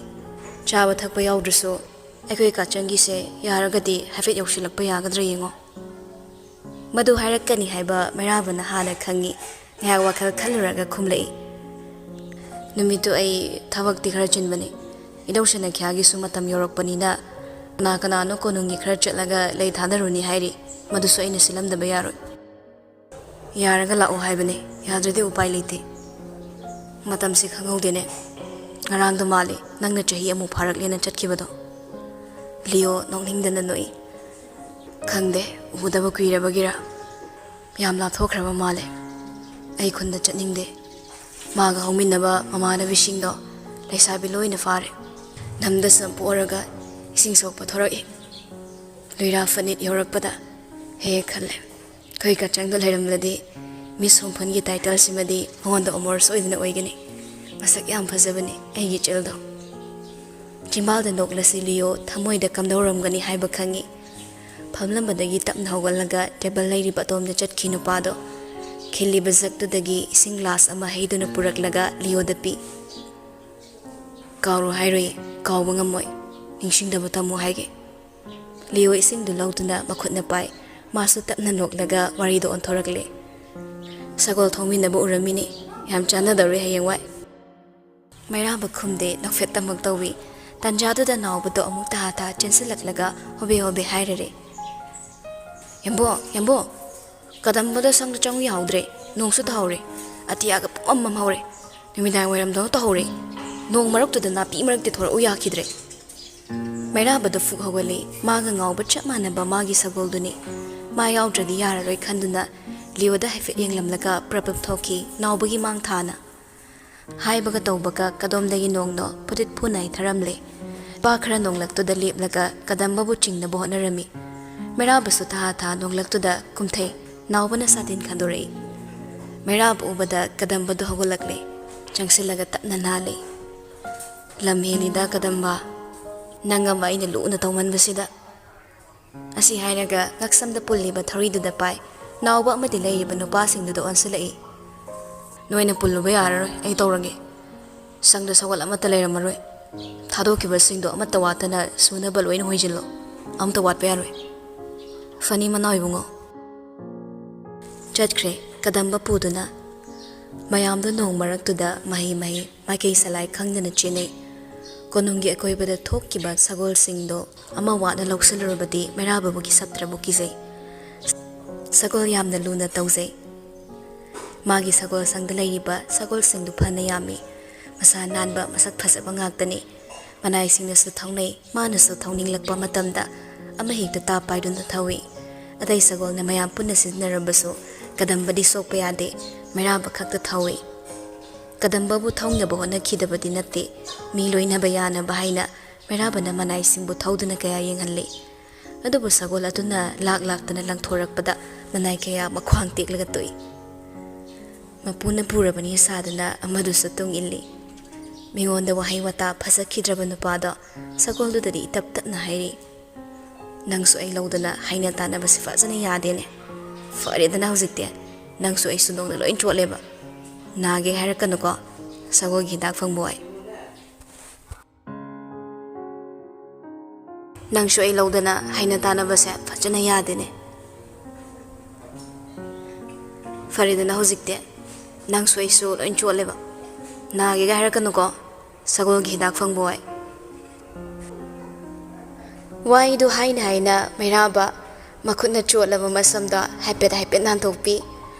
ꯆꯥꯕ ꯊꯛꯄ ꯌꯥꯎꯗ꯭ꯔꯁꯨ ꯑꯩꯈꯣꯏ ꯀꯥꯆꯪꯒꯤꯁꯦ ꯌꯥꯔꯒꯗꯤ ꯍꯥꯏꯐꯦꯠ ꯌꯧꯁꯤꯜꯂꯛꯄ ꯌꯥꯒꯗ꯭ꯔꯥ ꯌꯦꯡꯉꯣ꯫" ꯃꯗꯨ ꯍꯥꯏꯔꯛꯀꯅꯤ ꯍꯥꯏꯕ ꯃꯩꯔꯥꯕꯅ ꯍꯥꯟꯅ ꯈꯪꯉꯤ꯫ ꯉꯥꯏꯍꯥꯛ ꯋꯥꯈꯜ ꯈꯜꯂꯨꯔꯒ ꯈꯨꯝꯂꯛꯏ, "ꯅꯨꯃꯤꯠꯇꯨ ꯑꯩ ꯊꯕꯛꯇꯤ ꯈꯔ ꯆꯤꯟꯕꯅꯤ꯫ ꯏꯙꯧ ꯁꯅꯥꯈ꯭ꯌꯥꯒꯤꯁꯨ ꯃꯇꯝ ꯌꯧꯔꯛꯄꯅꯤꯅ ꯀꯅꯥ ꯀꯅꯥꯅꯣ ꯀꯣꯅꯨꯡꯒꯤ ꯈꯔ ꯆꯠꯂꯒ ꯂꯩ ꯊꯥꯗꯔꯨꯅꯤ ꯍꯥꯏꯔꯤ꯫ ꯃꯗꯨꯁꯨ ꯑꯩꯅ ꯁꯤꯜꯂꯝꯗꯕ ꯌꯥꯔꯣꯏ꯫" "ꯌꯥꯔꯒ ꯂꯥꯛꯑꯣ ꯍꯥꯏꯕꯅꯤ, ꯌꯥꯗ꯭ꯔꯗꯤ ꯎꯄꯥꯏ ꯂꯩꯇꯦ꯫ ꯃꯇꯝꯁꯤ ꯈꯪꯍꯧꯗꯦꯅꯦ꯫ ꯉꯔꯥꯡꯗꯣ ꯃꯥꯜꯂꯤ ꯅꯪꯅ ꯆꯍꯤ ꯑꯃꯨꯛ ꯐꯥꯔꯛꯂꯦꯅ ꯆꯠꯈꯤꯕꯗꯣ꯫" ꯂꯤꯌꯣ ꯅꯣꯛꯅꯤꯡꯗꯅ ꯅꯣꯛꯏ꯫ "ꯈꯪꯗꯦ, ꯎꯗꯕ ꯀꯨꯏꯔꯕꯒꯤꯔ?" ꯌꯥꯝ ꯂꯥꯞꯊꯣꯛꯈ꯭ꯔꯕ ꯃꯥꯜꯂꯦ꯫ ꯑꯩ ꯈꯨꯟꯗ ꯆꯠꯅꯤꯡꯗꯦ꯫ ꯃꯥꯒ ꯍꯧꯃꯤꯟꯅꯕ ꯃꯃꯥꯟꯅꯕꯤꯁꯤꯡꯗꯣ ꯂꯩꯁꯥꯕꯤ ꯂꯣꯏꯅ ꯐꯥꯔꯦ꯫ ꯂꯝꯗ ꯁꯝꯄꯣꯛꯑꯔꯒ ꯏꯁꯤꯡ ꯁꯣꯛꯄ ꯊꯣꯔꯛꯏ꯫ ꯂꯨꯏꯔꯥ ꯐꯅꯤꯠ ꯌꯧꯔꯛꯄꯗ ꯍꯦꯛ ꯍꯦꯛ ꯈꯜꯂꯦ, ꯑꯩꯈꯣꯏ ꯀꯆꯪꯗ ꯂꯩꯔꯝꯂꯗꯤ ꯃꯤꯁ ꯍꯣꯡꯐꯟꯒꯤ ꯇꯥꯏꯇꯜꯁꯤꯃꯗꯤ ꯃꯉꯣꯟꯗ ꯑꯣꯃꯣꯔ ꯁꯣꯏꯗꯅ ꯑꯣꯏꯒꯅꯤ꯫ ꯃꯁꯛ ꯌꯥꯝ ꯐꯖꯕꯅꯤ ꯑꯩꯒꯤ ꯆꯤꯜꯗꯣ꯫ ꯆꯤꯝꯕꯥꯜꯗ ꯅꯣꯛꯂꯁꯤ ꯂꯤꯑꯣ ꯊꯃꯣꯏꯗ ꯀꯝꯗꯧꯔꯝꯒꯅꯤ ꯍꯥꯏꯕ ꯈꯪꯉꯤ꯫ ꯐꯝꯂꯝꯕꯗꯒꯤ ꯇꯞꯅ ꯍꯧꯒꯠꯂꯒ ꯇꯦꯕꯜ ꯂꯩꯔꯤꯕ ꯑꯗꯣꯝꯗ ꯆꯠꯈꯤ ꯅꯨꯄꯥꯗꯣ꯫ ꯈꯤꯜꯂꯤꯕ ꯖꯛꯇꯨꯗꯒꯤ ꯏꯁꯤꯡ ꯒ꯭ꯂꯥꯁ ꯑꯃ ꯍꯩꯗꯨꯅ ꯄꯨꯔꯛꯂꯒ ꯂꯤꯑꯣꯗ ꯄꯤ꯫ "ꯀꯥꯎꯔꯣ ꯍꯥꯏꯔꯣꯏ, ꯀꯥꯎꯕ ꯉꯝꯃꯣꯏ꯫ ꯅꯤꯡꯁꯤꯡꯗꯕ ꯇꯝꯃꯨ ꯍꯥꯏꯒꯦ꯫" ꯂꯤꯑꯣ ꯏꯁꯤꯡꯗꯨ ꯂꯧꯗꯨꯅ ꯃꯈꯨꯠꯅ ꯄꯥꯏ꯫ ꯃꯥꯁꯨ ꯇꯞꯅ ꯅꯣꯛꯂꯒ ꯋꯥꯔꯤꯗꯣ ꯑꯣꯟꯊꯣꯔꯛꯂꯦ꯫ "ꯁꯒꯣꯜ ꯊꯧꯃꯤꯟꯅꯕ ꯎꯔꯝꯃꯤꯅꯤ꯫ ꯌꯥꯝ ꯆꯥꯟꯅꯗꯧꯔꯦ ꯍꯌꯦꯡꯋꯥꯏ꯫" ꯃꯩꯔꯥꯕ ꯈꯨꯝꯗꯦ, ꯅꯣꯛꯐꯦꯠꯇꯃꯛ ꯇꯧꯏ꯫ ꯇꯟꯖꯥꯗꯨꯗ ꯅꯥꯎꯕꯗꯣ ꯑꯃꯨꯛ ꯇꯍꯥ ꯇꯍꯥ ꯆꯦꯟꯁꯤꯜꯂꯛꯂꯒ ꯍꯣꯕꯦ ꯍꯣꯕꯦ ꯍꯥꯏꯔꯔꯦ, "ꯌꯥꯝꯕꯣ, ꯌꯥꯝꯕꯣ, ꯀꯗꯝꯕꯗꯣ ꯁꯪꯗ ꯆꯪꯉꯨ ꯌꯥꯍꯧꯗ꯭ꯔꯦ꯫ ꯅꯣꯡꯁꯨ ꯇꯥꯍꯧꯔꯦ꯫ ꯑꯇꯤꯌꯥꯒ ꯄꯨꯝꯃꯝ ꯃꯝꯍꯧꯔꯦ꯫ ꯅꯨꯃꯤꯗꯥꯡ ꯋꯥꯏꯔꯝꯗꯧꯅ ꯇꯧꯍꯧꯔꯦ꯫ ꯅꯣꯡ ꯃꯔꯛꯇꯨꯗ ꯅꯥꯄꯤ ꯃꯔꯛꯇ ꯊꯣꯔꯛꯎ ꯌꯥꯈꯤꯗ꯭ꯔꯦ꯫" ꯃꯩꯔꯥꯕꯗꯣ ꯐꯨꯛ ꯍꯧꯒꯠꯂꯤ꯫ ꯃꯥꯒ ꯉꯥꯎꯕ ꯆꯞ ꯃꯥꯟꯅꯕ ꯃꯥꯒꯤ ꯁꯒꯣꯜꯗꯨꯅꯤ꯫ ꯃꯥ ꯌꯥꯎꯗ꯭ꯔꯗꯤ ꯌꯥꯔꯔꯣꯏ ꯈꯟꯗꯨꯅ ꯂꯤꯑꯣꯗ ꯍꯥꯏꯐꯦꯠ ꯌꯦꯡꯂꯝꯂꯒ ꯄ꯭ꯔꯞ ꯄ꯭ꯔꯞ ꯊꯣꯛꯈꯤ, ꯅꯥꯎꯕꯒꯤ ꯃꯥꯡ ꯊꯥꯅ꯫ ꯍꯥꯏꯕꯒ ꯇꯧꯕꯒ ꯀꯗꯣꯝꯗꯒꯤ ꯅꯣꯡꯅꯣ ꯐꯨꯗꯤꯠ ꯐꯨꯅ ꯍꯩꯊꯔꯝꯂꯦ꯫ ꯅꯨꯄꯥ ꯈꯔ ꯅꯣꯡꯂꯛꯇꯨꯗ ꯂꯦꯞꯂꯒ ꯀꯗꯝꯕꯕꯨ ꯆꯤꯡꯅꯕ ꯍꯣꯠꯅꯔꯝꯃꯤ꯫ ꯃꯩꯔꯥꯕꯁꯨ ꯊꯥ ꯊꯥ ꯅꯣꯡꯂꯛꯇꯨꯗ ꯀꯨꯝꯊꯩ꯫ ꯅꯥꯎꯕꯅ ꯁꯥꯇꯤꯟ ꯈꯟꯗꯣꯔꯛꯏ꯫ ꯃꯩꯔꯥꯕ ꯎꯕꯗ ꯀꯗꯝꯕꯗꯨ ꯍꯧꯒꯠꯂꯛꯂꯦ꯫ ꯆꯪꯁꯤꯜꯂꯒ ꯇꯞꯅ ꯅꯥꯜꯂꯤ꯫ "ꯂꯝ ꯍꯦꯜꯂꯤꯗ ꯀꯗꯝꯕ꯫ ꯅꯪ ꯑꯃ ꯑꯩꯅ ꯂꯨꯅ ꯇꯧꯃꯟꯕꯁꯤꯗ꯫" ꯑꯁꯤ ꯍꯥꯏꯔꯒ ꯉꯛꯁꯝꯗ ꯄꯨꯜꯂꯤꯕ ꯊꯧꯔꯤꯗꯨꯗ ꯄꯥꯏ꯫ ꯅꯥꯎꯕ ꯑꯃꯗꯤ ꯂꯩꯔꯤꯕ ꯅꯨꯄꯥꯁꯤꯡꯗꯨꯗ ꯑꯣꯟꯁꯤꯜꯂꯛꯏ꯫ "ꯅꯣꯏꯅ ꯄꯨꯜꯂꯨꯕ ꯌꯥꯔꯔꯣꯏ, ꯑꯩ ꯇꯧꯔꯒꯦ꯫ ꯁꯪꯗ ꯁꯒꯣꯜ ꯑꯃꯠꯇ ꯂꯩꯔꯝꯃꯔꯣꯏ꯫ ꯊꯥꯗꯣꯛꯈꯤꯕꯁꯤꯡꯗꯣ ꯑꯃꯠꯇ ꯋꯥꯠꯇꯅ ꯁꯨꯅꯕ ꯂꯣꯏꯅ ꯍꯣꯏꯖꯤꯜꯂꯣ꯫ ꯑꯃꯠꯇ ꯋꯥꯠꯄ ꯌꯥꯔꯣꯏ꯫ ꯐꯅꯤ ꯃꯅꯥꯎ ꯏꯕꯨꯡꯉꯣ꯫" ꯆꯠꯈ꯭ꯔꯦ ꯀꯗꯝꯕ ꯄꯨꯗꯨꯅ꯫ ꯃꯌꯥꯝꯗꯣ ꯅꯣꯡ ꯃꯔꯛꯇꯨꯗ ꯃꯍꯩ ꯃꯍꯩ ꯃꯥꯏꯀꯩ ꯁꯂꯥꯏ ꯈꯪꯗꯅ ꯆꯦꯟꯅꯩ꯫ ꯀꯣꯅꯨꯡꯒꯤ ꯑꯀꯣꯏꯕꯗ ꯊꯣꯛꯈꯤꯕ ꯁꯒꯣꯜꯁꯤꯡꯗꯣ ꯑꯃ ꯋꯥꯠꯅ ꯂꯧꯁꯤꯜꯂꯨꯔꯕꯗꯤ ꯃꯩꯔꯥꯕꯕꯨꯒꯤ ꯁꯞꯇ꯭ꯔꯕꯨ ꯀꯤꯖꯩ꯫ ꯁꯒꯣꯜ ꯌꯥꯝꯅ ꯂꯨꯅ ꯇꯧꯖꯩ꯫ ꯃꯥꯒꯤ ꯁꯒꯣꯜ ꯁꯪꯗ ꯂꯩꯔꯤꯕ ꯁꯒꯣꯜꯁꯤꯡꯗꯨ ꯐꯅ ꯌꯥꯝꯃꯤ꯫ ꯃꯁꯥ ꯅꯥꯟꯕ, ꯃꯁꯛ ꯐꯖꯕ ꯉꯥꯛꯇꯅꯤ꯫ ꯃꯅꯥꯏꯁꯤꯡꯅꯁꯨ ꯊꯧꯅꯩ꯫ ꯃꯥꯅꯁꯨ ꯊꯧꯅꯤꯡꯂꯛꯄ ꯃꯇꯝꯗ ꯑꯃꯍꯦꯛꯇ ꯇꯥꯞ ꯄꯥꯏꯗꯨꯅ ꯊꯧꯏ꯫ ꯑꯇꯩ ꯁꯒꯣꯜꯅ ꯃꯌꯥꯝ ꯄꯨꯟꯅ ꯁꯤꯖꯤꯟꯅꯔꯕꯁꯨ ꯀꯗꯝꯕꯗꯤ ꯁꯣꯛꯄ ꯌꯥꯗꯦ, ꯃꯩꯔꯥꯕ ꯈꯛꯇ ꯊꯧꯏ꯫ ꯀꯗꯝꯕꯕꯨ ꯊꯧꯅꯕ ꯍꯣꯠꯅꯈꯤꯗꯕꯗꯤ ꯅꯠꯇꯦ, ꯃꯤ ꯂꯣꯏꯅꯕ ꯌꯥꯅꯕ ꯍꯥꯏꯅ ꯃꯩꯔꯥꯕꯅ ꯃꯅꯥꯏꯁꯤꯡꯕꯨ ꯊꯧꯗꯨꯅ ꯀꯌꯥ ꯌꯦꯡꯍꯜꯂꯤ꯫ ꯑꯗꯨꯕꯨ ꯁꯒꯣꯜ ꯑꯗꯨꯅ ꯂꯥꯛ ꯂꯥꯛꯇꯅ ꯂꯪꯊꯣꯔꯛꯄꯗ ꯃꯅꯥꯏ ꯀꯌꯥ ꯃꯈ꯭ꯋꯥꯡ ꯇꯦꯛꯂꯒ ꯇꯣꯛꯏ꯫ ꯃꯄꯨꯅ ꯄꯨꯔꯕꯅꯤ ꯁꯥꯗꯨꯅ ꯑꯃꯗꯨꯁꯨ ꯇꯨꯡ ꯏꯜꯂꯤ꯫ ꯃꯤꯉꯣꯟꯗ ꯋꯥꯍꯩ ꯋꯥꯇꯥ ꯐꯖꯈꯤꯗ꯭ꯔꯕ ꯅꯨꯄꯥꯗꯣ ꯁꯒꯣꯜꯗꯨꯗꯗꯤ ꯇꯞ ꯇꯞꯅ ꯍꯥꯏꯔꯤ, "ꯅꯪꯁꯨ ꯑꯩ ꯂꯧꯗꯅ ꯍꯩꯅ ꯇꯥꯟꯅꯕꯁꯤ ꯐꯖꯅ ꯌꯥꯗꯦꯅꯦ꯫ ꯐꯔꯦꯗꯅ ꯍꯧꯖꯤꯛꯇꯤ, ꯅꯪꯁꯨ ꯑꯩꯁꯨ ꯅꯣꯡꯅ ꯂꯣꯏ ꯆꯣꯠꯂꯦꯕ꯫ ꯅꯥꯒꯦ ꯍꯥꯏꯔꯛꯀꯅꯨꯀꯣ, ꯁꯒꯣꯜꯒꯤ ꯍꯤꯗꯥꯛ ꯐꯪꯕ ꯋꯥꯏ꯫ ꯅꯪꯁꯨ ꯑꯩ ꯂꯧꯗꯅ ꯍꯩꯅ ꯇꯥꯟꯅꯕꯁꯦ ꯐꯖꯅ ꯌꯥꯗꯦꯅꯦ꯫ ꯐꯔꯦꯗꯅ ꯍꯧꯖꯤꯛꯇꯤ, ꯅꯪꯁꯨ ꯑꯩꯁꯨ ꯂꯣꯏ ꯆꯣꯠꯂꯦꯕ꯫ ꯅꯥꯒꯦꯒ ꯍꯥꯏꯔꯛꯀꯅꯨꯀꯣ, ꯁꯒꯣꯜꯒꯤ ꯍꯤꯗꯥꯛ ꯐꯪꯕ ꯋꯥꯏ꯫" ꯋꯥꯍꯩꯗꯨ ꯍꯥꯏꯅ ꯍꯥꯏꯅ ꯃꯩꯔꯥꯕ ꯃꯈꯨꯠꯅ ꯆꯣꯠꯂꯕ ꯃꯁꯝꯗꯣ ꯍꯥꯏꯐꯦꯠ ꯍꯥꯏꯐꯦꯠ ꯅꯥꯟꯊꯣꯛꯄꯤ꯫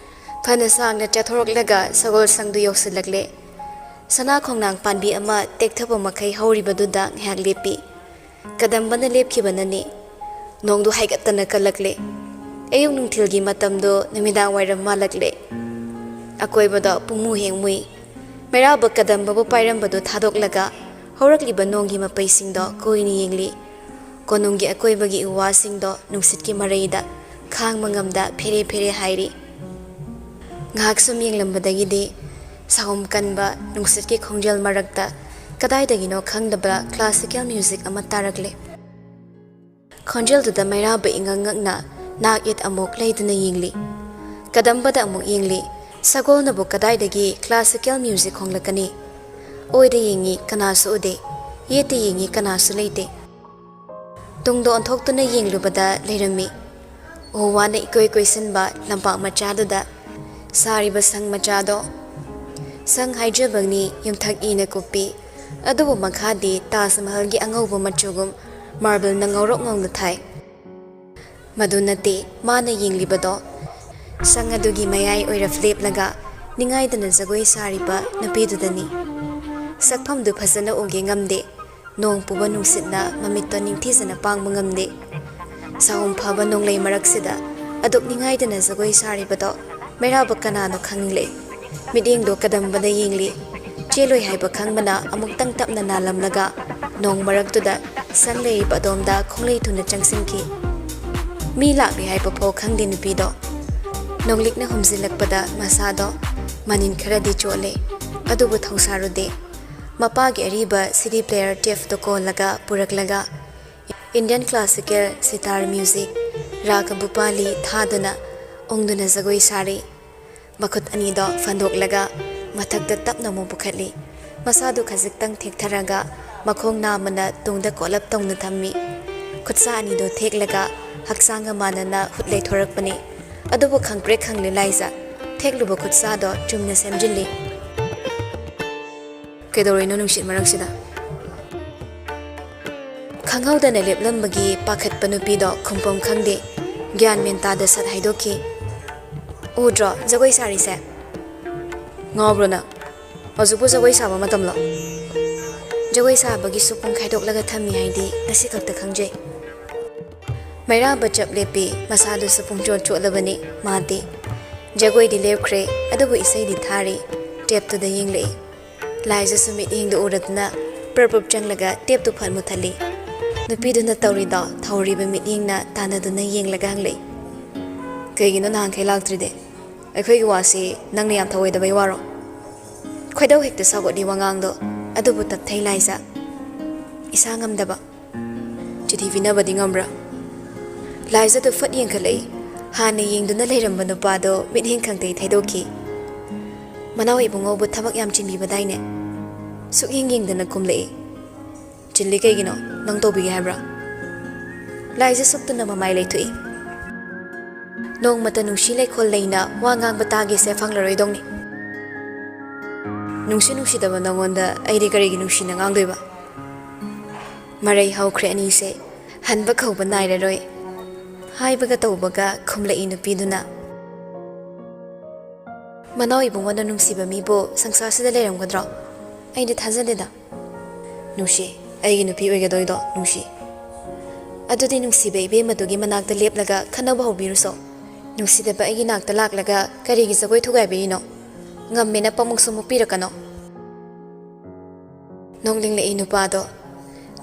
ꯐꯅ ꯁꯥꯡꯅ ꯆꯠꯊꯣꯔꯛꯂꯒ ꯁꯒꯣꯜ ꯁꯪꯗꯨ ꯌꯧꯁꯤꯜꯂꯛꯂꯦ꯫ ꯁꯅꯥ ꯈꯣꯡꯅꯥꯡ ꯄꯥꯟꯕꯤ ꯑꯃ ꯇꯦꯛꯊꯕ ꯃꯈꯩ ꯍꯧꯔꯤꯕꯗꯨꯗ ꯉꯥꯏꯍꯥꯛ ꯂꯦꯞꯄꯤ꯫ ꯀꯗꯝꯕꯅ ꯂꯦꯞꯈꯤꯕꯅꯅꯤ꯫ ꯅꯣꯡꯗꯨ ꯍꯥꯏꯒꯠꯇꯅ ꯀꯜꯂꯛꯂꯦ꯫ ꯑꯌꯨꯛ ꯅꯨꯡꯊꯤꯜꯒꯤ ꯃꯇꯝꯗꯣ ꯅꯨꯃꯤꯗꯥꯡ ꯋꯥꯏꯔꯝ ꯃꯥꯜꯂꯛꯂꯦ꯫ ꯑꯀꯣꯏꯕꯗꯣ ꯄꯨꯡꯃꯨ ꯍꯦꯛ ꯃꯨꯏ꯫ ꯃꯩꯔꯥꯕ ꯀꯗꯝꯕꯕꯨ ꯄꯥꯏꯔꯝꯕꯗꯨ ꯊꯥꯗꯣꯛꯂꯒ ꯍꯧꯔꯛꯂꯤꯕ ꯅꯣꯡꯒꯤ ꯃꯄꯩꯁꯤꯡꯗꯣ ꯀꯣꯏꯅ ꯌꯦꯡꯂꯤ꯫ ꯀꯣꯅꯨꯡꯒꯤ ꯑꯀꯣꯏꯕꯒꯤ ꯎ ꯋꯥꯁꯤꯡꯗꯣ ꯅꯨꯡꯁꯤꯠꯀꯤ ꯃꯔꯩꯗ ꯈꯥꯡꯕ ꯉꯝꯗ ꯐꯦꯔꯦ ꯐꯦꯔꯦ ꯍꯥꯏꯔꯤ꯫ ꯉꯥꯏꯍꯥꯛ ꯁꯨꯝ ꯌꯦꯡꯂꯝꯕꯗꯒꯤꯗꯤ ꯁꯥꯍꯨꯝ ꯀꯟꯕ ꯅꯨꯡꯁꯤꯠꯀꯤ ꯈꯣꯡꯖꯦꯜ ꯃꯔꯛꯇ ꯀꯗꯥꯏꯗꯒꯤꯅꯣ ꯈꯪꯗꯕ classical music ꯑꯃ ꯇꯥꯔꯛꯂꯦ꯫ ꯈꯣꯟꯖꯦꯜꯗꯨꯗ ꯃꯩꯔꯥꯕ ꯏꯉꯛ ꯉꯛꯅ ꯅꯥꯛ ꯌꯦꯠ ꯑꯃꯨꯛ ꯂꯩꯗꯨꯅ ꯌꯦꯡꯂꯤ꯫ ꯀꯗꯝꯕꯗ ꯑꯃꯨꯛ ꯌꯦꯡꯂꯤ꯫ ꯁꯒꯣꯜꯅꯕꯨ ꯀꯗꯥꯏꯗꯒꯤ classical music ꯈꯣꯡꯂꯛꯀꯅꯤ? ꯑꯣꯏꯗ ꯌꯦꯡꯉꯤ, ꯀꯅꯥꯁꯨ ꯎꯗꯦ꯫ ꯌꯦꯠꯇ ꯌꯦꯡꯉꯤ, ꯀꯅꯥꯁꯨ ꯂꯩꯇꯦ꯫ ꯇꯨꯡꯗ ꯑꯣꯟꯊꯣꯛꯇꯨꯅ ꯌꯦꯡꯂꯨꯕꯗ ꯂꯩꯔꯝꯃꯤ꯫ ꯎ ꯋꯥꯅ ꯏꯀꯣꯏ ꯀꯣꯏꯁꯤꯟꯕ ꯂꯝꯄꯥꯛ ꯃꯆꯥꯗꯨꯗ ꯁꯥꯔꯤꯕ ꯁꯪ ꯃꯆꯥꯗꯣ꯫ ꯁꯪ ꯍꯥꯏꯖꯕꯅꯤ ꯌꯨꯝꯊꯛ ꯏꯅ ꯀꯨꯞꯄꯤ, ꯑꯗꯨꯕꯨ ꯃꯈꯥꯗꯤ ꯇꯥꯖ ꯃꯍꯜꯒꯤ ꯑꯉꯧꯕ ꯃꯆꯨꯒꯨꯝ ꯃꯥꯔꯕꯜꯅ ꯉꯧꯔꯣꯛ ꯉꯧꯅ ꯊꯥꯏ꯫ ꯃꯗꯨ ꯅꯠꯇꯦ ꯃꯥꯅ ꯌꯦꯡꯂꯤꯕꯗꯣ꯫ ꯁꯪ ꯑꯗꯨꯒꯤ ꯃꯌꯥꯏ ꯑꯣꯏꯔꯞ ꯂꯦꯞꯂꯒ ꯅꯤꯡꯉꯥꯏꯗꯅ ꯖꯒꯣꯏ ꯁꯥꯔꯤꯕ ꯅꯨꯄꯤꯗꯨꯗꯅꯤ꯫ ꯁꯛꯐꯝꯗꯨ ꯐꯖꯅ ꯎꯒꯦ ꯉꯝꯗꯦ꯫ ꯅꯣꯡ ꯄꯨꯕ ꯅꯨꯡꯁꯤꯠꯅ ꯃꯃꯤꯠꯇꯣ ꯅꯤꯡꯊꯤꯖꯅ ꯄꯥꯡꯕ ꯉꯝꯗꯦ꯫ ꯁꯥꯎꯝ ꯐꯕ ꯅꯣꯡꯂꯩ ꯃꯔꯛꯁꯤꯗ ꯑꯗꯨꯛ ꯅꯤꯡꯉꯥꯏꯗꯅ ꯖꯒꯣꯏ ꯁꯥꯔꯤꯕꯗꯣ ꯃꯩꯔꯥꯕ ꯀꯅꯥꯅꯣ ꯈꯪꯂꯦ꯫ ꯃꯤꯠꯌꯦꯡꯗꯣ ꯀꯗꯝꯕꯗ ꯌꯦꯡꯂꯤ꯫ ꯆꯦꯜꯂꯣꯏ ꯍꯥꯏꯕ ꯈꯪꯕꯅ ꯑꯃꯨꯛꯇꯪ ꯇꯞꯅ ꯅꯥꯜꯂꯝꯂꯒ ꯅꯣꯡ ꯃꯔꯛꯇꯨꯗ ꯁꯪ ꯂꯩꯔꯤꯕ ꯑꯗꯣꯝꯗ ꯈꯣꯡꯂꯩ ꯊꯨꯅ ꯆꯪꯁꯤꯟꯈꯤ꯫ ꯃꯤ ꯂꯥꯛꯂꯤ ꯍꯥꯏꯕ ꯐꯥꯎ ꯈꯪꯗꯦ ꯅꯨꯄꯤꯗꯣ꯫ ꯅꯣꯡꯂꯤꯛꯅ ꯍꯨꯝꯖꯤꯜꯂꯛꯄꯗ ꯃꯁꯥꯗꯣ ꯃꯅꯤꯟ ꯈꯔꯗꯤ ꯆꯣꯠꯂꯦ꯫ ꯑꯗꯨꯕꯨ ꯊꯧꯁꯥꯔꯨꯗꯦ꯫ ꯃꯄꯥꯒꯤ ꯑꯔꯤꯕ ꯁꯤꯗꯤ ꯄ꯭ꯂꯦꯌꯔ ꯇꯦꯞꯇꯣ ꯀꯣꯜꯂꯒ ꯄꯨꯔꯛꯂꯒ Indian classical sitar music raga Bhupali ꯊꯥꯗꯨꯅ ꯎꯪꯗꯨꯅ ꯖꯒꯣꯏ ꯁꯥꯔꯤ꯫ ꯃꯈꯨꯠ ꯑꯅꯤꯗꯣ ꯐꯟꯗꯣꯛꯂꯒ ꯃꯊꯛꯇ ꯇꯞꯅ ꯑꯃꯨꯛ ꯄꯨꯈꯠꯂꯤ꯫ ꯃꯁꯥꯗꯨ ꯈꯖꯤꯛꯇꯪ ꯊꯦꯛꯊꯔꯒ ꯃꯈꯣꯡ ꯅꯥꯝꯃꯅ ꯇꯨꯡꯗ ꯀꯣꯠꯂꯞ ꯇꯧꯅ ꯊꯝꯃꯤ꯫ ꯈꯨꯠꯁꯥ ꯑꯅꯤꯗꯨ ꯊꯦꯛꯂꯒ ꯍꯛꯆꯥꯡꯒ ꯃꯥꯟꯅꯅ ꯍꯨꯠ ꯂꯩꯊꯣꯔꯛꯄꯅꯤ꯫ ꯑꯗꯨꯕꯨ ꯈꯪꯄ꯭ꯔꯦꯛ ꯈꯪꯂꯦ ꯂꯥꯏꯖ꯫ ꯊꯦꯛꯂꯨꯕ ꯈꯨꯠꯁꯥꯗꯣ ꯆꯨꯝꯅ ꯁꯦꯝꯖꯤꯜꯂꯤ꯫ ꯀꯩꯗꯧꯔꯤꯅꯣ ꯅꯨꯡꯁꯤꯠ ꯃꯔꯛꯁꯤꯗ? ꯈꯪꯍꯧꯗꯅ ꯂꯦꯞꯂꯝꯕꯒꯤ ꯄꯥꯈꯠꯄ ꯅꯨꯄꯤꯗꯣ ꯈꯨꯝꯐꯝ ꯈꯪꯗꯦ꯫ ꯒ꯭ꯌꯥꯟ ꯃꯦꯟ ꯇꯥꯗ ꯁꯠ ꯍꯥꯏꯗꯣꯛꯈꯤ꯫ ꯎꯗ꯭ꯔꯣ ꯖꯒꯣꯏ ꯁꯥꯔꯤꯁꯦ? ꯉꯥꯎꯕ꯭ꯔꯣ ꯅꯪ? ꯍꯧꯖꯤꯛꯄꯨ ꯖꯒꯣꯏ ꯁꯥꯕ ꯃꯇꯝꯂꯣ? ꯖꯒꯣꯏ ꯁꯥꯕꯒꯤꯁꯨ ꯄꯨꯡ ꯈꯥꯏꯗꯣꯛꯂꯒ ꯊꯝꯃꯤ ꯍꯥꯏꯗꯤ ꯉꯁꯤ ꯈꯛꯇ ꯈꯪꯖꯩ꯫ ꯃꯩꯔꯥꯕ ꯆꯞ ꯂꯦꯞꯄꯤ, ꯃꯁꯥꯗꯨꯁꯨ ꯄꯨꯡꯆꯣꯠ ꯆꯣꯠꯂꯕꯅꯤ ꯃꯥꯗꯤ꯫ ꯖꯒꯣꯏꯗꯤ ꯂꯦꯞꯈ꯭ꯔꯦ, ꯑꯗꯨꯕꯨ ꯏꯁꯩꯗꯤ ꯊꯥꯔꯤ꯫ ꯇꯦꯞꯇꯨꯗ ꯌꯦꯡꯂꯛꯏ꯫ ꯂꯥꯏꯖꯁꯨ ꯃꯤꯠꯌꯦꯡꯗꯨ ꯎꯔꯗꯨꯅ ꯄ꯭ꯔꯞ ꯄ꯭ꯔꯞ ꯆꯪꯂꯒ ꯇꯦꯞꯇꯨ ꯐꯠ ꯃꯨꯊꯠꯂꯤ꯫ ꯅꯨꯄꯤꯗꯨꯅ ꯇꯧꯔꯤꯗꯣ ꯊꯧꯔꯤꯕ ꯃꯤꯠꯌꯦꯡꯅ ꯇꯥꯟꯅꯗꯨꯅ ꯌꯦꯡꯂꯒ ꯍꯪꯂꯛꯏ꯫ ꯀꯩꯒꯤꯅꯣ ꯅꯍꯥꯟꯈꯩ ꯂꯥꯛꯇ꯭ꯔꯤꯗꯤ? ꯑꯩꯈꯣꯏꯒꯤ ꯋꯥꯁꯤ ꯅꯪꯅ ꯌꯥꯝ ꯊꯧꯑꯣꯏꯗꯕꯩ ꯋꯥꯔꯣ? ꯈꯣꯏꯗꯧ ꯍꯦꯛꯇ ꯁꯥꯎꯒꯠꯂꯤ ꯋꯥꯉꯥꯡꯗꯣ, ꯑꯗꯨꯕꯨ ꯇꯞꯊꯩ ꯂꯥꯏꯖ꯫ ꯏꯁꯥ ꯉꯝꯗꯕ꯫ ꯆꯤꯊꯤ ꯄꯤꯅꯕꯗꯤ ꯉꯝꯕ꯭ꯔꯥ? ꯂꯥꯏꯖꯗꯨ ꯐꯠ ꯌꯦꯡꯈꯠꯂꯛꯏ꯫ ꯍꯥꯟꯅ ꯌꯦꯡꯗꯨꯅ ꯂꯩꯔꯝꯕ ꯅꯨꯄꯥꯗꯣ ꯃꯤꯠꯌꯦꯡ ꯈꯪꯇꯩ ꯊꯩꯗꯣꯛꯈꯤ꯫ ꯃꯅꯥꯎ ꯏꯕꯨꯡꯉꯣꯕꯨ ꯊꯕꯛ ꯌꯥꯝ ꯆꯤꯟꯕꯤꯕꯗꯥꯏꯅꯦ? ꯁꯨꯛꯌꯦꯡ ꯌꯦꯡꯗꯅ ꯈꯨꯝꯂꯛꯏ꯫ ꯆꯤꯜꯂꯤ ꯀꯩꯒꯤꯅꯣ? ꯅꯪ ꯇꯧꯕꯤꯒꯦ ꯍꯥꯏꯕ꯭ꯔꯥ? ꯂꯥꯏꯖ ꯁꯨꯛꯇꯅ ꯃꯃꯥꯏ ꯂꯩꯊꯣꯛꯏ꯫ ꯅꯣꯡꯃꯇ ꯅꯨꯡꯁꯤ ꯂꯩꯈꯣꯜ ꯂꯩꯅ ꯋꯥ ꯉꯥꯡꯕ ꯇꯥꯒꯦꯁꯦ ꯐꯪꯂꯔꯣꯏꯗꯧꯅꯤ꯫ ꯅꯨꯡꯁꯤ ꯅꯨꯡꯁꯤꯗꯕ ꯅꯉꯣꯟꯗ ꯑꯩꯗꯤ ꯀꯔꯤꯒꯤ ꯅꯨꯡꯁꯤꯅ ꯉꯥꯡꯗꯣꯏꯕ? ꯃꯔꯩ ꯍꯧꯈ꯭ꯔꯦ ꯑꯅꯤꯁꯦ꯫ ꯍꯟꯕ ꯀꯧꯕ ꯅꯥꯏꯔꯔꯣꯏ꯫ ꯍꯥꯏꯕꯒ ꯇꯧꯕꯒ ꯈꯨꯝꯂꯛꯏ ꯅꯨꯄꯤꯗꯨꯅ꯫ ꯃꯅꯥꯎ ꯏꯕꯨꯡꯉꯣꯅ ꯅꯨꯡꯁꯤꯕ ꯃꯤꯕꯨ ꯁꯪꯁꯥꯔꯁꯤꯗ ꯂꯩꯔꯝꯒꯗ꯭ꯔꯣ? ꯑꯩꯗꯤ ꯊꯥꯖꯗꯦꯗ꯫ ꯅꯨꯡꯁꯤ, ꯑꯩꯒꯤ ꯅꯨꯄꯤ ꯑꯣꯏꯒꯗꯣꯏꯗꯣ ꯅꯨꯡꯁꯤ꯫ ꯑꯗꯨꯗꯤ ꯅꯨꯡꯁꯤꯕ ꯏꯕꯦꯝꯃꯗꯨꯒꯤ ꯃꯅꯥꯛꯇ ꯂꯦꯞꯂꯒ ꯈꯟꯅꯕ ꯍꯧꯕꯤꯔꯨꯁꯣ꯫ ꯅꯨꯡꯁꯤꯗꯕ ꯑꯩꯒꯤ ꯅꯥꯛꯇ ꯂꯥꯛꯂꯒ ꯀꯔꯤꯒꯤ ꯖꯒꯣꯏ ꯊꯨꯒꯥꯏꯕꯤꯔꯤꯅꯣ? ꯉꯝꯃꯦꯅ ꯄꯥꯃꯨꯛꯁꯨ ꯃꯨꯛꯄꯤꯔꯛꯀꯅꯣ꯫ ꯅꯣꯛꯅꯤꯡꯂꯛꯏ ꯅꯨꯄꯥꯗꯣ꯫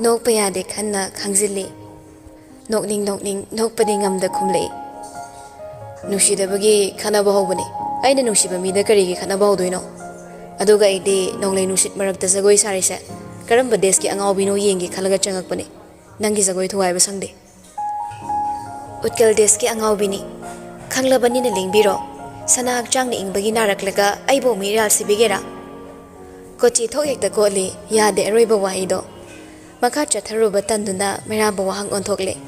ꯅꯣꯛꯄ ꯌꯥꯗꯦ ꯈꯟꯅ ꯈꯥꯡꯖꯤꯜꯂꯤ꯫ ꯅꯣꯛꯅꯤꯡ ꯅꯣꯛꯅꯤꯡ ꯅꯣꯛꯄꯗꯤ ꯉꯝꯗ ꯈꯨꯝꯂꯛꯏ꯫ "ꯅꯨꯡꯁꯤꯗꯕꯒꯤ ꯈꯠꯅꯕ ꯍꯧꯕꯅꯤ꯫ ꯑꯩꯅ ꯅꯨꯡꯁꯤꯕ ꯃꯤꯗ ꯀꯔꯤꯒꯤ ꯈꯠꯅꯕ ꯍꯧꯗꯣꯏꯅꯣ? ꯑꯗꯨꯒ ꯑꯩꯗꯤ ꯅꯣꯡꯂꯩ ꯅꯨꯡꯁꯤꯠ ꯃꯔꯛꯇ ꯖꯒꯣꯏ ꯁꯥꯔꯤꯁꯦ ꯀꯔꯝꯕ ꯗꯦꯁꯀꯤ ꯑꯉꯥꯎꯕꯤꯅꯣ ꯌꯦꯡꯒꯦ ꯈꯜꯂꯒ ꯆꯪꯉꯛꯄꯅꯤ꯫ ꯅꯪꯒꯤ ꯖꯒꯣꯏ ꯊꯨꯒꯥꯏꯕ ꯁꯪꯗꯦ꯫" "ꯎꯠꯀꯜ ꯗꯦꯁꯀꯤ ꯑꯉꯥꯎꯕꯤꯅꯤ꯫ ꯈꯪꯂꯕꯅꯤꯅ ꯂꯦꯡꯕꯤꯔꯣ꯫ ꯁꯅꯥ ꯍꯛꯆꯥꯡꯅ ꯏꯪꯕꯒꯤ ꯅꯥꯔꯛꯂꯒ ꯑꯩꯕꯨ ꯃꯤꯔꯥꯜ ꯁꯤꯕꯤꯒꯦꯔꯥ?" ꯀꯣꯆꯤ ꯊꯣꯛ ꯍꯦꯛꯇ ꯀꯣꯠꯂꯤ, ꯌꯥꯗꯦ ꯑꯔꯣꯏꯕ ꯋꯥꯍꯩꯗꯣ꯫ ꯃꯈꯥ ꯆꯠꯊꯔꯨꯕ ꯇꯟꯗꯨꯅ ꯃꯩꯔꯥꯕ ꯋꯥꯍꯪ ꯑꯣꯟꯊꯣꯛꯂꯦ꯫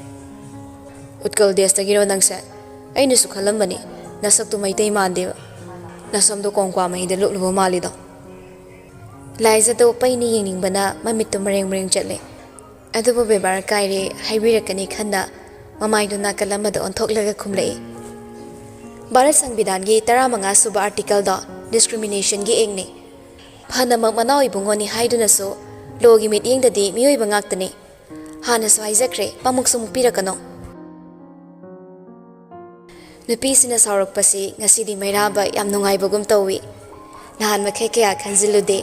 "ꯎꯠꯀꯜ ꯗꯦꯁꯇꯒꯤꯔꯣ ꯅꯪꯁꯦ? ꯑꯩꯅꯁꯨ ꯈꯜꯂꯝꯕꯅꯤ, ꯅꯁꯛꯇꯨ ꯃꯩꯇꯩ ꯃꯥꯟꯗꯦꯕ꯫ ꯅꯁꯝꯗꯣ ꯀꯣꯡꯀ꯭ꯋꯥ ꯃꯍꯤꯗ ꯂꯨꯞꯂꯨꯕ ꯃꯥꯜꯂꯤꯗꯣ꯫" ꯂꯥꯏꯖꯗꯣ ꯄꯩꯅ ꯌꯦꯡꯅꯤꯡꯕꯅ ꯃꯃꯤꯠꯇꯨ ꯃꯔꯦꯡ ꯃꯔꯦꯡ ꯆꯠꯂꯦ꯫ ꯑꯗꯨꯕꯨ ꯕꯦꯕꯥꯔ ꯀꯥꯏꯔꯦ, ꯍꯥꯏꯕꯤꯔꯛꯀꯅꯤ ꯈꯟꯅ ꯃꯃꯥꯏꯗꯨ ꯅꯥꯀꯜ ꯑꯃꯗ ꯑꯣꯟꯊꯣꯛꯂꯒ ꯈꯨꯝꯂꯛꯏ꯫ "ꯚꯥꯔꯠ ꯁꯪꯕꯤꯙꯥꯟꯒꯤ ꯇꯔꯥꯃꯉꯥ ꯁꯨꯕ ꯑꯥꯔꯇꯤꯀꯜꯗꯣ ꯗꯤꯁꯀ꯭ꯔꯤꯃꯤꯅꯦꯁꯟꯒꯤ ꯑꯦꯛꯅꯤ꯫ ꯐꯅꯃꯛ ꯃꯅꯥꯎ ꯏꯕꯨꯡꯉꯣꯅꯤ ꯍꯥꯏꯗꯨꯅꯁꯨ ꯂꯣꯒꯤ ꯃꯤꯠꯌꯦꯡꯗꯗꯤ ꯃꯤꯑꯣꯏꯕ ꯉꯥꯛꯇꯅꯤ꯫ ꯍꯥꯟꯅꯁꯨ ꯍꯥꯏꯖꯈ꯭ꯔꯦ, ꯄꯥꯃꯨꯛꯁꯨ ꯃꯨꯛꯄꯤꯔꯛꯀꯅꯣ꯫" ꯅꯨꯄꯤꯁꯤꯅ ꯁꯥꯎꯔꯛꯄꯁꯤ ꯉꯁꯤꯗꯤ ꯃꯩꯔꯥꯕ ꯌꯥꯝ ꯅꯨꯡꯉꯥꯏꯕꯒꯨꯝ ꯇꯧꯏ꯫ ꯅꯍꯥꯟ ꯃꯈꯩ ꯀꯌꯥ ꯈꯟꯖꯤꯜꯂꯨꯗꯦ꯫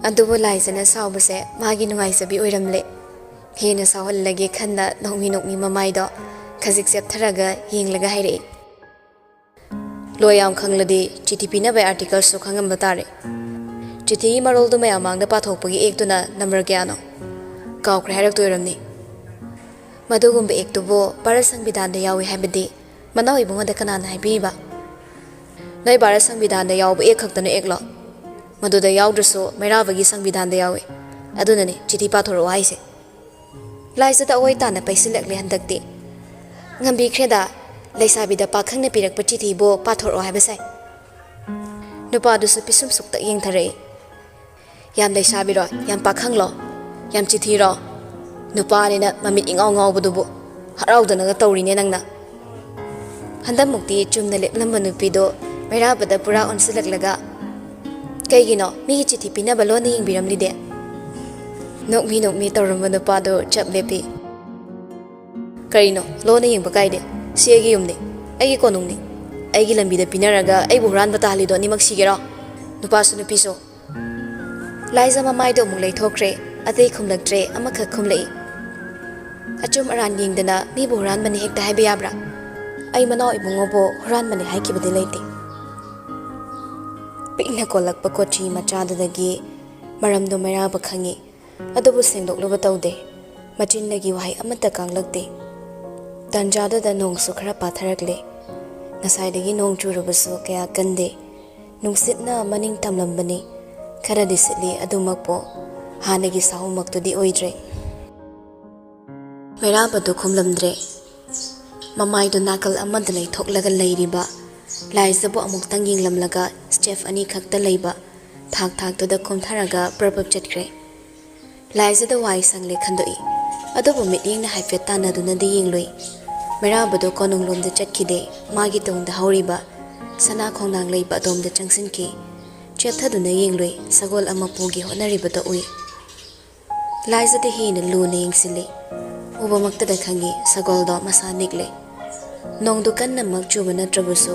ꯑꯗꯨꯕꯨ ꯂꯥꯏꯖꯅ ꯁꯥꯎꯕꯁꯦ ꯃꯥꯒꯤ ꯅꯨꯡꯉꯥꯏꯖꯕꯤ ꯑꯣꯏꯔꯝꯂꯦ꯫ ꯍꯦꯟꯅ ꯁꯥꯎꯍꯜꯂꯒꯦ ꯈꯟꯅ ꯅꯣꯛꯃꯤ ꯅꯣꯛꯃꯤ ꯃꯃꯥꯏꯗꯣ ꯈꯖꯤꯛ ꯆꯦꯞꯊꯔꯒ ꯌꯦꯡꯂꯒ ꯍꯥꯏꯔꯛꯏ꯫ "ꯂꯣ ꯌꯥꯝ ꯈꯪꯂꯗꯤ ꯆꯤꯊꯤ ꯄꯤꯅꯕꯒꯤ ꯑꯥꯔꯇꯤꯀꯜꯁꯨ ꯈꯪꯉꯝꯕ ꯇꯥꯔꯦ꯫ ꯆꯤꯊꯤꯒꯤ ꯃꯔꯣꯜꯗꯨ ꯃꯌꯥꯝ ꯃꯥꯡꯗ ꯄꯥꯊꯣꯛꯄꯒꯤ ꯑꯦꯛꯇꯨꯅ ꯅꯝꯕꯔ ꯀꯌꯥꯅꯣ? ꯀꯥꯎꯈ꯭ꯔꯦ ꯍꯥꯏꯔꯛꯇꯣꯏ ꯑꯣꯏꯔꯝꯅꯤ꯫ ꯃꯗꯨꯒꯨꯝꯕ ꯑꯦꯛꯇꯨꯕꯨ ꯚꯥꯔꯠ ꯁꯪꯕꯤꯙꯥꯟꯗ ꯌꯥꯎꯏ ꯍꯥꯏꯕꯗꯤ ꯃꯅꯥꯎ ꯏꯕꯨꯡꯉꯣꯗ ꯀꯅꯥꯅ ꯍꯥꯏꯕꯤꯔꯤꯕ? ꯅꯣꯏ ꯚꯥꯔꯠ ꯁꯪꯕꯤꯙꯥꯟꯗ ꯌꯥꯎꯕ ꯑꯦꯛ ꯈꯛꯇꯅ ꯑꯦꯛꯂꯣ? ꯃꯗꯨꯗ ꯌꯥꯎꯗ꯭ꯔꯁꯨ ꯃꯩꯔꯥꯕꯒꯤ ꯁꯪꯕꯤꯙꯥꯟꯗ ꯌꯥꯎꯏ꯫ ꯑꯗꯨꯅꯅꯤ ꯆꯤꯊꯤ ꯄꯥꯊꯣꯔꯛꯑꯣ ꯍꯥꯏꯁꯦ꯫" ꯂꯥꯏꯖꯗ ꯑꯋꯣꯏ ꯇꯥꯅ ꯄꯩꯁꯤꯜꯂꯛꯂꯦ ꯍꯟꯗꯛꯇꯤ꯫ "ꯉꯝꯕꯤꯈ꯭ꯔꯦꯗ, ꯂꯩꯁꯥꯕꯤꯗ ꯄꯥꯈꯪꯅ ꯄꯤꯔꯛꯄ ꯆꯤꯊꯤꯕꯨ ꯄꯥꯊꯣꯔꯛꯑꯣ ꯍꯥꯏꯕ ꯁꯥꯏ꯫" ꯅꯨꯄꯥꯗꯨꯁꯨ ꯄꯤꯁꯨꯝ ꯁꯨꯛꯇ ꯌꯦꯡꯊꯔꯛꯏ꯫ "ꯌꯥꯝ ꯂꯩꯁꯥꯕꯤꯔꯣ? ꯌꯥꯝ ꯄꯥꯈꯪꯂꯣ? ꯌꯥꯝ ꯆꯤꯊꯤꯔꯣ? ꯅꯨꯄꯥꯅꯤꯅ ꯃꯃꯤꯠ ꯏꯉꯥꯎ ꯉꯥꯎꯕꯗꯨꯕꯨ ꯍꯔꯥꯎꯗꯅꯒ ꯇꯧꯔꯤꯅꯦ ꯅꯪꯅ꯫" ꯍꯟꯗꯛꯃꯨꯛꯇꯤ ꯆꯨꯝꯅ ꯂꯦꯞꯂꯝꯕ ꯅꯨꯄꯤꯗꯣ ꯃꯩꯔꯥꯕꯗ ꯄꯨꯔꯥ ꯑꯣꯟꯁꯤꯜꯂꯛꯂꯒ, "ꯀꯩꯒꯤꯅꯣ ꯃꯤꯒꯤ ꯆꯤꯊꯤ ꯄꯤꯅꯕ ꯂꯣꯟꯅ ꯌꯦꯡꯕꯤꯔꯝꯂꯤꯗꯤ?" ꯅꯣꯛꯃꯤ ꯅꯣꯛꯃꯤ ꯇꯧꯔꯝꯕ ꯅꯨꯄꯥꯗꯣ ꯆꯞ ꯂꯦꯞꯄꯤ꯫ "ꯀꯔꯤꯅꯣ? ꯂꯣꯟꯅ ꯌꯦꯡꯕ ꯀꯥꯏꯗꯦ꯫ ꯁꯤ ꯑꯩꯒꯤ ꯌꯨꯝꯅꯤ, ꯑꯩꯒꯤ ꯀꯣꯅꯨꯡꯅꯤ꯫ ꯑꯩꯒꯤ ꯂꯝꯕꯤꯗ ꯄꯤꯅꯔꯒ ꯑꯩꯕꯨ ꯍꯨꯔꯥꯟꯕ ꯇꯥꯍꯜꯂꯤꯗꯣ ꯑꯅꯤꯃꯛ ꯁꯤꯒꯦꯔꯣ? ꯅꯨꯄꯥꯁꯨ ꯅꯨꯄꯤꯁꯨ?" ꯂꯥꯏꯖ ꯃꯃꯥꯏꯗꯣ ꯑꯃꯨꯛ ꯂꯩꯊꯣꯛꯈ꯭ꯔꯦ꯫ ꯑꯇꯩ ꯈꯨꯝꯂꯛꯇ꯭ꯔꯦ꯫ ꯑꯃꯈꯛ ꯈꯨꯝꯂꯛꯏ, "ꯑꯆꯨꯝ ꯑꯔꯥꯟ ꯌꯦꯡꯗꯅ ꯃꯤꯕꯨ ꯍꯨꯔꯥꯟꯕꯅꯤ ꯍꯦꯛꯇ ꯍꯥꯏꯕ ꯌꯥꯕ꯭ꯔꯥ? ꯑꯩ ꯃꯅꯥꯎ ꯏꯕꯨꯡꯉꯣꯕꯨ ꯍꯨꯔꯥꯟꯕꯅꯤ ꯍꯥꯏꯈꯤꯕꯗꯤ ꯂꯩꯇꯦ"꯫ ꯄꯤꯛꯅ ꯀꯣꯜꯂꯛꯄ ꯀꯣꯆꯤ ꯃꯆꯥꯗꯨꯗꯒꯤ ꯃꯔꯝꯗꯣ ꯃꯩꯔꯥꯕ ꯈꯪꯉꯤ꯫ ꯑꯗꯨꯕꯨ ꯁꯦꯡꯗꯣꯛꯂꯨꯕ ꯇꯧꯗꯦ꯫ ꯃꯆꯤꯟꯗꯒꯤ ꯋꯥꯍꯩ ꯑꯃꯠꯇ ꯀꯥꯡꯂꯛꯇꯦ꯫ ꯇꯟꯖꯥꯗꯨꯗ ꯅꯣꯡꯁꯨ ꯈꯔ ꯄꯥꯊꯔꯛꯂꯦ꯫ ꯉꯁꯥꯏꯗꯒꯤ ꯅꯣꯡ ꯆꯨꯔꯕꯁꯨ ꯀꯌꯥ ꯀꯟꯗꯦ꯫ ꯅꯨꯡꯁꯤꯠꯅ ꯃꯅꯤꯡ ꯇꯝꯂꯝꯕꯅꯤ꯫ ꯈꯔꯗꯤ ꯁꯤꯠꯂꯤ, ꯑꯗꯨꯃꯛꯄꯨ ꯍꯥꯟꯅꯒꯤ ꯁꯥꯍꯨꯃꯛꯇꯨꯗꯤ ꯑꯣꯏꯗ꯭ꯔꯦ꯫ ꯃꯩꯔꯥꯕꯗꯨ ꯈꯨꯝꯂꯝꯗ꯭ꯔꯦ꯫ ꯃꯃꯥꯏꯗꯨ ꯅꯥꯀꯜ ꯑꯃꯗ ꯂꯩꯊꯣꯛꯂꯒ ꯂꯩꯔꯤꯕ ꯂꯥꯏꯖꯕꯨ ꯑꯃꯨꯛꯇꯪ ꯌꯦꯡꯂꯝꯂꯒ ꯁ꯭ꯇꯦꯞ ꯑꯅꯤꯈꯛꯇ ꯂꯩꯕ ꯊꯥꯛ ꯊꯥꯛꯇꯨꯗ ꯀꯨꯝꯊꯔꯒ ꯄ꯭ꯔꯞ ꯄ꯭ꯔꯞ ꯆꯠꯈ꯭ꯔꯦ꯫ ꯂꯥꯏꯖꯗ ꯋꯥꯏ ꯁꯪꯂꯦ ꯈꯟꯗꯣꯛꯏ꯫ ꯑꯗꯨꯕꯨ ꯃꯤꯠꯌꯦꯡꯅ ꯍꯥꯏꯐꯦꯠ ꯇꯥꯟꯅꯗꯨꯅꯗꯤ ꯌꯦꯡꯂꯨꯏ꯫ ꯃꯩꯔꯥꯕꯗꯣ ꯀꯣꯅꯨꯡꯂꯣꯝꯗ ꯆꯠꯈꯤꯗꯦ꯫ ꯃꯥꯒꯤ ꯇꯨꯡꯗ ꯍꯧꯔꯤꯕ ꯁꯅꯥ ꯈꯣꯡꯅꯥꯡ ꯂꯩꯕ ꯑꯗꯣꯝꯗ ꯆꯪꯁꯤꯟꯈꯤ꯫ ꯆꯦꯞꯊꯗꯨꯅ ꯌꯦꯡꯂꯨꯏ꯫ ꯁꯒꯣꯜ ꯑꯃ ꯄꯨꯒꯦ ꯍꯣꯠꯅꯔꯤꯕꯗꯣ ꯎꯏ꯫ ꯂꯥꯏꯖꯗ ꯍꯦꯟꯅ ꯂꯨꯅ ꯌꯦꯡꯁꯤꯜꯂꯤ꯫ ꯎꯕꯃꯛꯇꯗ ꯈꯪꯉꯤ ꯁꯒꯣꯜꯗꯣ ꯃꯁꯥ ꯅꯤꯛꯂꯦ꯫ ꯅꯣꯡꯗꯨ ꯀꯟꯅꯃꯛ ꯆꯨꯕ ꯅꯠꯇ꯭ꯔꯕꯁꯨ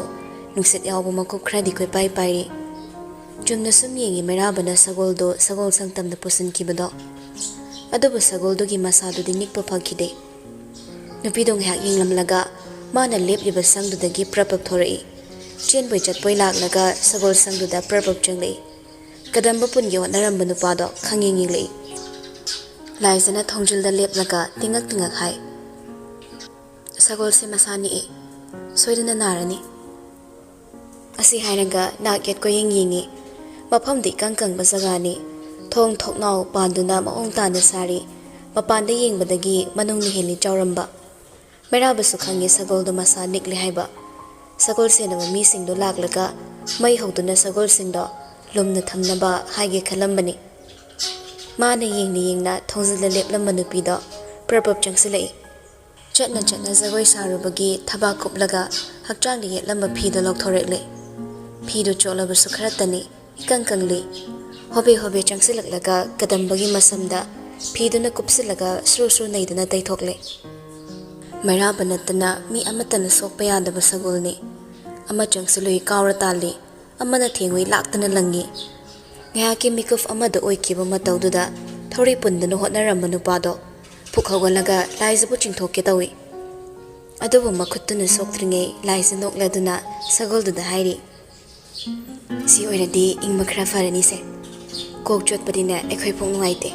ꯅꯨꯡꯁꯤꯠ ꯌꯥꯎꯕ ꯃꯀꯨꯞ ꯈꯔꯗꯤ ꯀꯣꯏꯄꯥꯏ ꯄꯥꯏꯔꯤ꯫ ꯆꯨꯝꯅ ꯁꯨꯝ ꯌꯦꯡꯉꯤ ꯃꯩꯔꯥꯕꯅ ꯁꯒꯣꯜꯗꯣ ꯁꯒꯣꯜ ꯁꯪꯇꯝꯗ ꯄꯨꯁꯤꯟꯈꯤꯕꯗꯣ꯫ ꯑꯗꯨꯕꯨ ꯁꯒꯣꯜꯗꯨꯒꯤ ꯃꯁꯥꯗꯨꯗꯤ ꯅꯤꯛꯄ ꯐꯈꯤꯗꯦ꯫ ꯅꯨꯄꯤꯗꯣ ꯉꯥꯏꯍꯥꯛ ꯌꯦꯡꯂꯝꯂꯒ ꯃꯥꯅ ꯂꯦꯞꯂꯤꯕ ꯁꯪꯗꯨꯗꯒꯤ ꯄ꯭ꯔꯞ ꯄ꯭ꯔꯞ ꯊꯣꯔꯛꯏ꯫ ꯆꯦꯟꯕꯣꯏ ꯆꯠꯄꯣꯏ ꯂꯥꯛꯂꯒ ꯁꯒꯣꯜ ꯁꯪꯗꯨꯗ ꯄ꯭ꯔꯞ ꯄ꯭ꯔꯞ ꯆꯪꯂꯛꯏ꯫ ꯀꯗꯝꯕ ꯄꯨꯟꯒꯦ ꯍꯣꯠꯅꯔꯝꯕ ꯅꯨꯄꯥꯗꯣ ꯈꯪꯌꯦꯡ ꯌꯦꯡꯂꯛꯏ꯫ ꯂꯥꯏꯖꯅ ꯊꯣꯡꯖꯤꯜꯗ ꯂꯦꯞꯂꯒ ꯇꯤꯡꯉꯛ ꯇꯤꯡꯉꯛ ꯍꯥꯏ, "ꯁꯒꯣꯜꯁꯦ ꯃꯁꯥ ꯅꯤꯛꯏ꯫ ꯁꯣꯏꯗꯅ ꯅꯥꯔꯅꯤ"꯫ ꯑꯁꯤ ꯍꯥꯏꯔꯒ ꯅꯥꯛ ꯌꯦꯠ ꯀꯣꯏꯌꯦꯡ ꯌꯦꯡꯉꯤ꯫ ꯃꯐꯝꯗꯤ ꯏꯀꯪ ꯀꯪꯕ ꯖꯒꯥꯅꯤ꯫ ꯊꯣꯡ ꯊꯣꯛꯅꯥꯎ ꯄꯥꯟꯗꯨꯅ ꯃꯑꯣꯡ ꯇꯥꯅ ꯁꯥꯔꯤ꯫ ꯃꯄꯥꯟꯗ ꯌꯦꯡꯕꯗꯒꯤ ꯃꯅꯨꯡꯅ ꯍꯦꯜꯂꯤ ꯆꯥꯎꯔꯝꯕ꯫ ꯃꯩꯔꯥꯕꯁꯨ ꯈꯪꯉꯤ ꯁꯒꯣꯜꯗꯣ ꯃꯁꯥ ꯅꯤꯛꯂꯦ ꯍꯥꯏꯕ꯫ ꯁꯒꯣꯜ ꯁꯦꯟꯅꯕ ꯃꯤꯁꯤꯡꯗꯣ ꯂꯥꯛꯂꯒ ꯃꯩ ꯍꯧꯗꯨꯅ ꯁꯒꯣꯜꯁꯤꯡꯗꯣ ꯂꯨꯝꯅ ꯊꯝꯅꯕ ꯍꯥꯏꯒꯦ ꯈꯜꯂꯝꯕꯅꯤ꯫ ꯃꯥꯅ ꯌꯦꯡꯅ ꯌꯦꯡꯅ ꯊꯣꯡꯖꯤꯜꯗ ꯂꯦꯞꯂꯝꯕ ꯅꯨꯄꯤꯗꯣ ꯄ꯭ꯔꯞ ꯄ꯭ꯔꯞ ꯆꯪꯁꯤꯜꯂꯛꯏ꯫ ꯆꯠꯅ ꯆꯠꯅ ꯖꯒꯣꯏ ꯁꯥꯔꯨꯕꯒꯤ ꯊꯕꯥꯛ ꯀꯨꯞꯂꯒ ꯍꯛꯆꯥꯡꯗ ꯌꯦꯠꯂꯝꯕ ꯐꯤꯗꯣ ꯂꯧꯊꯣꯔꯛꯂꯦ꯫ ꯐꯤꯗꯨ ꯆꯣꯠꯂꯕꯁꯨ ꯈꯔ ꯇꯅꯤ, ꯏꯀꯪ ꯀꯪꯂꯤ꯫ ꯍꯣꯕꯦ ꯍꯣꯕꯦ ꯆꯪꯁꯤꯜꯂꯛꯂꯒ ꯀꯗꯝꯕꯒꯤ ꯃꯁꯝꯗ ꯐꯤꯗꯨꯅ ꯀꯨꯞꯁꯤꯜꯂꯒ ꯁ꯭ꯔꯨ ꯁ꯭ꯔꯨ ꯅꯩꯗꯨꯅ ꯇꯩꯊꯣꯛꯂꯦ꯫ ꯃꯩꯔꯥꯕ ꯅꯠꯇꯅ ꯃꯤ ꯑꯃꯠꯇꯅ ꯁꯣꯛꯄ ꯌꯥꯗꯕ ꯁꯒꯣꯜꯅꯤ꯫ ꯑꯃ ꯆꯪꯁꯤꯜꯂꯨꯏ ꯀꯥꯎꯔ ꯇꯥꯜꯂꯤ, ꯑꯃꯅ ꯊꯦꯡꯉꯨꯏ ꯂꯥꯛꯇꯅ ꯂꯪꯉꯤ꯫ ꯉꯥꯏꯍꯥꯛꯀꯤ ꯃꯤꯀꯨꯞ ꯑꯃꯗ ꯑꯣꯏꯈꯤꯕ ꯃꯇꯧꯗꯨꯗ ꯊꯧꯔꯤ ꯄꯨꯟꯗꯨꯅ ꯍꯣꯠꯅꯔꯝꯕ ꯅꯨꯄꯥꯗꯣ ꯐꯨꯛ ꯍꯧꯒꯠꯂꯒ ꯂꯥꯏꯖꯕꯨ ꯆꯤꯡꯊꯣꯛꯀꯦ ꯇꯧꯏ꯫ ꯑꯗꯨꯕꯨ ꯃꯈꯨꯠꯇꯨꯅ ꯁꯣꯛꯇ꯭ꯔꯤꯉꯩ ꯂꯥꯏꯖ ꯅꯣꯛꯂꯗꯨꯅ ꯁꯒꯣꯜꯗꯨꯗ ꯍꯥꯏꯔꯤ, "ꯁꯤ ꯑꯣꯏꯔꯗꯤ ꯏꯪꯕ ꯈꯔ ꯐꯔꯅꯤꯁꯦ꯫ ꯀꯣꯛ ꯆꯣꯠꯄꯗꯤꯅꯦ ꯑꯩꯈꯣꯏ ꯐꯥꯎ ꯅꯨꯡꯉꯥꯏꯇꯦ꯫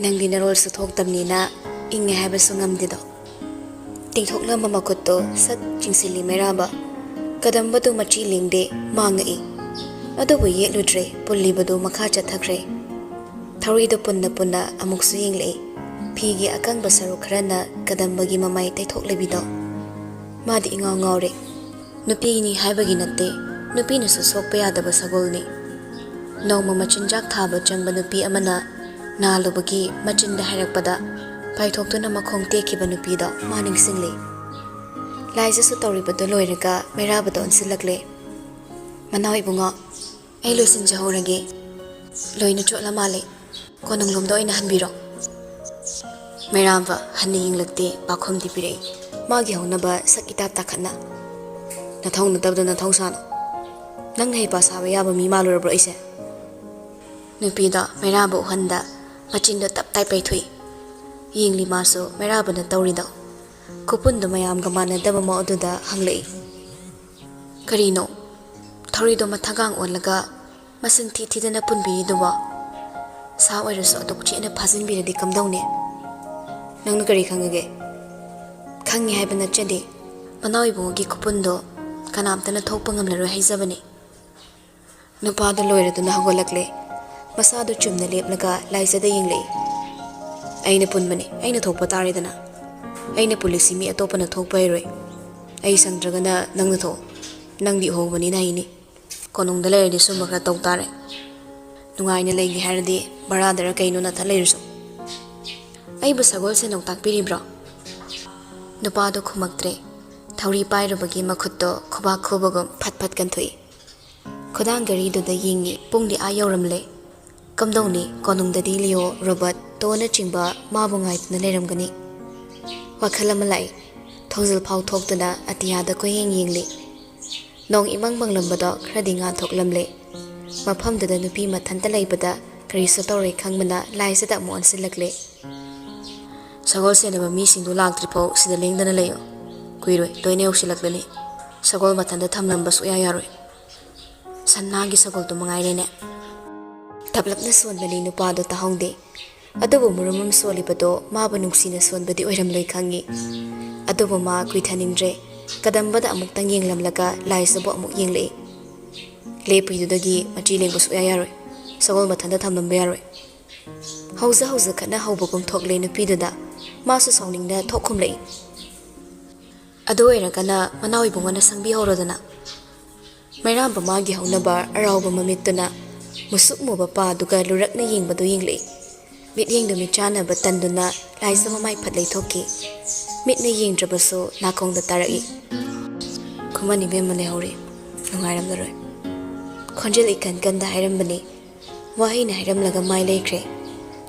ꯅꯪꯗꯤ ꯅꯔꯣꯜꯁꯨ ꯊꯣꯛꯇꯕꯅꯤꯅ ꯏꯪꯉꯦ ꯍꯥꯏꯕꯁꯨ ꯉꯝꯗꯦꯗꯣ꯫" ꯇꯤꯡꯊꯣꯛꯂꯝꯕ ꯃꯈꯨꯠꯇꯣ ꯁꯠ ꯆꯤꯡꯁꯤꯜꯂꯤ ꯃꯩꯔꯥꯕ꯫ ꯀꯗꯝꯕꯗꯨ ꯃꯆꯤ ꯂꯦꯡꯗꯦ, ꯃꯥꯡꯉꯛꯏ꯫ ꯑꯗꯨꯕꯨ ꯌꯦꯠꯂꯨꯗ꯭ꯔꯦ, ꯄꯨꯜꯂꯤꯕꯗꯨ ꯃꯈꯥ ꯆꯠꯊꯈ꯭ꯔꯦ꯫ ꯊꯧꯔꯤꯗꯨ ꯄꯨꯟꯅ ꯄꯨꯟꯅ ꯑꯃꯨꯛꯁꯨ ꯌꯦꯡꯂꯛꯏ꯫ ꯐꯤꯒꯤ ꯑꯀꯪꯕ ꯁꯔꯨꯛ ꯈꯔꯅ ꯀꯗꯝꯕꯒꯤ ꯃꯃꯥꯏ ꯇꯩꯊꯣꯛꯂꯕꯤꯗꯣ꯫ ꯃꯥꯗꯤ ꯏꯉꯥꯎ ꯉꯥꯎꯔꯦ꯫ ꯅꯨꯄꯤꯅꯤ ꯍꯥꯏꯕꯒꯤ ꯅꯠꯇꯦ, ꯅꯨꯄꯤꯅꯁꯨ ꯁꯣꯛꯄ ꯌꯥꯗꯕ ꯁꯒꯣꯜꯅꯤ꯫ ꯅꯣꯡꯃ ꯃꯆꯤꯟꯖꯥꯛ ꯊꯥꯕ ꯆꯪꯕ ꯅꯨꯄꯤ ꯑꯃꯅ ꯅꯥꯜꯂꯨꯕꯒꯤ ꯃꯆꯤꯟꯗ ꯍꯥꯏꯔꯛꯄꯗ ꯄꯥꯏꯊꯣꯛꯇꯨꯅ ꯃꯈꯣꯡ ꯇꯦꯛꯈꯤꯕ ꯅꯨꯄꯤꯗꯣ ꯃꯥ ꯅꯤꯡꯁꯤꯡꯂꯤ꯫ ꯂꯥꯏꯖꯁꯨ ꯇꯧꯔꯤꯕꯗꯨ ꯂꯣꯏꯔꯒ ꯃꯩꯔꯥꯕꯗ ꯑꯣꯟꯁꯤꯜꯂꯛꯂꯦ꯫ "ꯃꯅꯥꯎ ꯏꯕꯨꯡꯉꯣ, ꯑꯩ ꯂꯣꯏꯁꯤꯟꯖꯍꯧꯔꯒꯦ꯫ ꯂꯣꯏꯅ ꯆꯣꯠꯂ ꯃꯥꯜꯂꯦ꯫ ꯀꯣꯅꯨꯡꯂꯣꯝꯗ ꯑꯣꯏꯅ ꯍꯟꯕꯤꯔꯣ꯫" ꯃꯩꯔꯥꯕ ꯍꯟꯅ ꯌꯦꯡꯂꯛꯇꯦ, ꯄꯥꯈꯨꯝꯗꯤ ꯄꯤꯔꯛꯏ꯫ ꯃꯥꯒꯤ ꯍꯧꯅꯕ ꯁꯛ ꯏꯇꯥ ꯇꯥꯈꯠꯅ, "ꯅꯊꯧ ꯅꯠꯇꯕꯗ ꯅꯊꯧ ꯁꯥꯅꯨ꯫ ꯅꯪꯅ ꯍꯩꯄꯥ ꯁꯥꯕ ꯌꯥꯕ ꯃꯤ ꯃꯥꯜꯂꯨꯔꯕ꯭ꯔꯣ ꯑꯩꯁꯦ?" ꯅꯨꯄꯤꯗꯣ ꯃꯩꯔꯥꯕ ꯎꯍꯟꯗ ꯃꯆꯤꯟꯗꯣ ꯇꯞ ꯇꯥꯏ ꯄꯩꯊꯣꯛꯏ꯫ ꯌꯦꯡꯂꯤ ꯃꯥꯁꯨ ꯃꯩꯔꯥꯕꯅ ꯇꯧꯔꯤꯗꯣ꯫ ꯈꯨꯄꯨꯟꯗꯣ ꯃꯌꯥꯝꯒ ꯃꯥꯟꯅꯗꯕ ꯃꯑꯣꯡꯗꯨꯗ ꯍꯪꯂꯛꯏ꯫ "ꯀꯔꯤꯅꯣ? ꯊꯧꯔꯤꯗꯣ ꯃꯊꯛꯒꯥꯡ ꯑꯣꯜꯂꯒ ꯃꯁꯤꯡ ꯊꯤ ꯊꯤꯗꯅ ꯄꯨꯟꯕꯤꯔꯤꯗꯨꯕꯣ? ꯁꯥ ꯑꯣꯏꯔꯁꯨ ꯑꯗꯨꯛ ꯆꯦꯠꯅ ꯐꯥꯖꯤꯟꯕꯤꯔꯗꯤ ꯀꯝꯗꯧꯅꯤ?" "ꯅꯪꯅ ꯀꯔꯤ ꯈꯪꯉꯒꯦ?" "ꯈꯪꯉꯤ ꯍꯥꯏꯕ ꯅꯠꯆꯗꯦ꯫ ꯃꯅꯥꯎ ꯏꯕꯨꯡꯉꯣꯒꯤ ꯈꯨꯄꯨꯟꯗꯣ ꯀꯅꯥꯝꯇꯅ ꯊꯣꯛꯄ ꯉꯝꯂꯔꯣꯏ ꯍꯥꯏꯖꯕꯅꯤ꯫" ꯅꯨꯄꯥꯗꯣ ꯂꯣꯏꯔꯗꯨꯅ ꯍꯧꯒꯠꯂꯛꯂꯦ꯫ ꯃꯁꯥꯗꯨ ꯆꯨꯝꯅ ꯂꯦꯞꯂꯒ ꯂꯥꯏꯖꯗ ꯌꯦꯡꯂꯛꯏ꯫ "ꯑꯩꯅ ꯄꯨꯟꯕꯅꯤ, ꯑꯩꯅ ꯊꯣꯛꯄ ꯇꯥꯔꯦꯗꯅ꯫ ꯑꯩꯅ ꯄꯨꯜꯂꯤꯁꯤ ꯃꯤ ꯑꯇꯣꯞꯄꯅ ꯊꯣꯛꯄ ꯍꯩꯔꯣꯏ꯫ ꯑꯩ ꯁꯪꯗ꯭ꯔꯒꯅ ꯅꯪꯅ ꯊꯣꯛꯑꯣ꯫ ꯅꯪꯗꯤ ꯎꯍꯧꯕꯅꯤꯅ ꯍꯩꯅꯤ꯫ ꯀꯣꯅꯨꯡꯗ ꯂꯩꯔꯗꯤ ꯁꯨꯝꯕ ꯈꯔ ꯇꯧ ꯇꯥꯔꯦ꯫ ꯅꯨꯡꯉꯥꯏꯅ ꯂꯩꯒꯦ ꯍꯥꯏꯔꯗꯤ ꯕꯔꯥꯗꯔ ꯀꯩꯅꯣ ꯅꯊꯟ ꯂꯩꯔꯁꯨ꯫" "ꯑꯩꯕꯨ ꯁꯒꯣꯜ ꯁꯦꯟꯅꯧ ꯇꯥꯛꯄꯤꯔꯤꯕ꯭ꯔꯣ?" ꯅꯨꯄꯥꯗꯣ ꯈꯨꯝꯃꯛꯇ꯭ꯔꯦ꯫ ꯊꯧꯔꯤ ꯄꯥꯏꯔꯨꯕꯒꯤ ꯃꯈꯨꯠꯇꯣ ꯈꯨꯕꯥꯛ ꯈꯨꯕꯒꯨꯝ ꯐꯠ ꯐꯠ ꯀꯟꯊꯣꯛꯏ꯫ ꯈꯨꯗꯥꯡ ꯘꯔꯤꯗꯨꯗ ꯌꯦꯡꯉꯤ, ꯄꯨꯡꯗꯤ ꯑꯥ ꯌꯧꯔꯝꯂꯦ꯫ ꯀꯝꯗꯧꯅꯤ, ꯀꯣꯅꯨꯡꯗꯗꯤ ꯂꯤꯑꯣ, ꯔꯣꯕꯔꯠ, ꯇꯣꯅꯆꯤꯡꯕ ꯃꯥꯕꯨ ꯉꯥꯏꯗꯨꯅ ꯂꯩꯔꯝꯒꯅꯤ꯫ ꯋꯥꯈꯜ ꯑꯃ ꯂꯥꯛꯏ꯫ ꯊꯣꯡꯖꯤꯜ ꯐꯥꯎ ꯊꯣꯛꯇꯨꯅ ꯑꯇꯤꯌꯥꯗ ꯀꯣꯏꯌꯦꯡ ꯌꯦꯡꯂꯤ꯫ ꯅꯣꯡ ꯏꯃꯪ ꯃꯪꯂꯝꯕꯗꯣ ꯈꯔꯗꯤ ꯉꯥꯟꯊꯣꯛꯂꯝꯂꯦ꯫ ꯃꯐꯝꯗꯨꯗ ꯅꯨꯄꯤ ꯃꯊꯟꯇ ꯂꯩꯕꯗ ꯀꯔꯤꯁꯨ ꯇꯧꯔꯣꯏ ꯈꯪꯕꯅ ꯂꯥꯏꯖꯗ ꯑꯃꯨꯛ ꯑꯣꯟꯁꯤꯜꯂꯛꯂꯦ꯫ ꯁꯒꯣꯜ ꯁꯦꯟꯅꯕ ꯃꯤꯁꯤꯡꯗꯨ ꯂꯥꯛꯇ꯭ꯔꯤꯐꯥꯎ ꯁꯤꯗ ꯂꯦꯡꯗꯅ ꯂꯩꯌꯨ꯫ ꯀꯨꯏꯔꯣꯏ, ꯂꯣꯏꯅ ꯌꯧꯁꯤꯜꯂꯛꯂꯅꯤ꯫ ꯁꯒꯣꯜ ꯃꯊꯟꯇ ꯊꯝꯂꯝꯕ ꯁꯨꯛꯌꯥ ꯌꯥꯔꯣꯏ꯫ ꯁꯟꯅꯥꯒꯤ ꯁꯒꯣꯜꯗꯨ ꯃꯉꯥꯏꯔꯦꯅꯦ꯫ ꯇꯞꯂꯞꯅ ꯁꯣꯟꯕꯅꯤ ꯅꯨꯄꯥꯗꯣ ꯇꯥꯍꯧꯗꯦ꯫ ꯑꯗꯨꯕꯨ ꯃꯨꯔꯨꯝ ꯑꯃ ꯁꯣꯜꯂꯤꯕꯗꯣ ꯃꯥꯕꯨ ꯅꯨꯡꯁꯤꯅ ꯁꯣꯟꯕꯗꯤ ꯑꯣꯏꯔꯝꯂꯣꯏ ꯈꯪꯉꯤ꯫ ꯑꯗꯨꯕꯨ ꯃꯥ ꯀꯨꯏꯊꯅꯤꯡꯗ꯭ꯔꯦ꯫ ꯀꯗꯝꯕꯗ ꯑꯃꯨꯛꯇꯪ ꯌꯦꯡꯂꯝꯂꯒ ꯂꯥꯏꯖꯕꯨ ꯑꯃꯨꯛ ꯌꯦꯡꯂꯛꯏ꯫ ꯂꯦꯞꯄꯤꯗꯨꯗꯒꯤ ꯃꯆꯤ ꯂꯦꯡꯕ ꯁꯨꯛꯌꯥ ꯌꯥꯔꯣꯏ꯫ ꯁꯒꯣꯜ ꯃꯊꯟꯇ ꯊꯝꯂꯝꯕ ꯌꯥꯔꯣꯏ꯫ ꯍꯧꯖ ꯍꯧꯖ ꯈꯠꯅ ꯍꯧꯕꯒꯨꯝ ꯊꯣꯛꯂꯦ ꯅꯨꯄꯤꯗꯨꯗ꯫ ꯃꯥꯁꯨ ꯁꯥꯎꯅꯤꯡꯅ ꯊꯣꯛ ꯈꯨꯝꯂꯛꯏ꯫ ꯑꯗꯨ ꯑꯣꯏꯔꯒꯅ ꯃꯅꯥꯎ ꯏꯕꯨꯡꯉꯣꯅ ꯁꯪꯕꯤꯍꯧꯔꯣꯗꯅ꯫ ꯃꯩꯔꯥꯝꯕ ꯃꯥꯒꯤ ꯍꯧꯅꯕ ꯑꯔꯥꯎꯕ ꯃꯃꯤꯠꯇꯨꯅ ꯃꯨꯁꯨꯛ ꯃꯨꯕ ꯄꯥꯗꯨꯒ ꯂꯨꯔꯛꯅ ꯌꯦꯡꯕꯗꯨ ꯌꯦꯡꯂꯛꯏ꯫ ꯃꯤꯠꯌꯦꯡꯗꯨ ꯃꯤꯠꯆꯥꯟꯅꯕ ꯇꯟꯗꯨꯅ ꯂꯥꯏꯖ ꯃꯃꯥꯏ ꯐꯠ ꯂꯩꯊꯣꯛꯈꯤ꯫ ꯃꯤꯠꯅ ꯌꯦꯡꯗ꯭ꯔꯕꯁꯨ ꯅꯥꯀꯣꯡꯗ ꯇꯥꯔꯛꯏ꯫ ꯈꯨꯃꯟ ꯏꯕꯦꯝꯃ ꯂꯩꯍꯧꯔꯤ, ꯅꯨꯡꯉꯥꯏꯔꯝꯂꯔꯣꯏ꯫ ꯈꯣꯟꯖꯦꯜ ꯏꯀꯟ ꯀꯟꯗ ꯍꯥꯏꯔꯝꯕꯅꯤ꯫ ꯋꯥꯍꯩꯅ ꯍꯥꯏꯔꯝꯂꯒ ꯃꯥꯏ ꯂꯩꯈ꯭ꯔꯦ꯫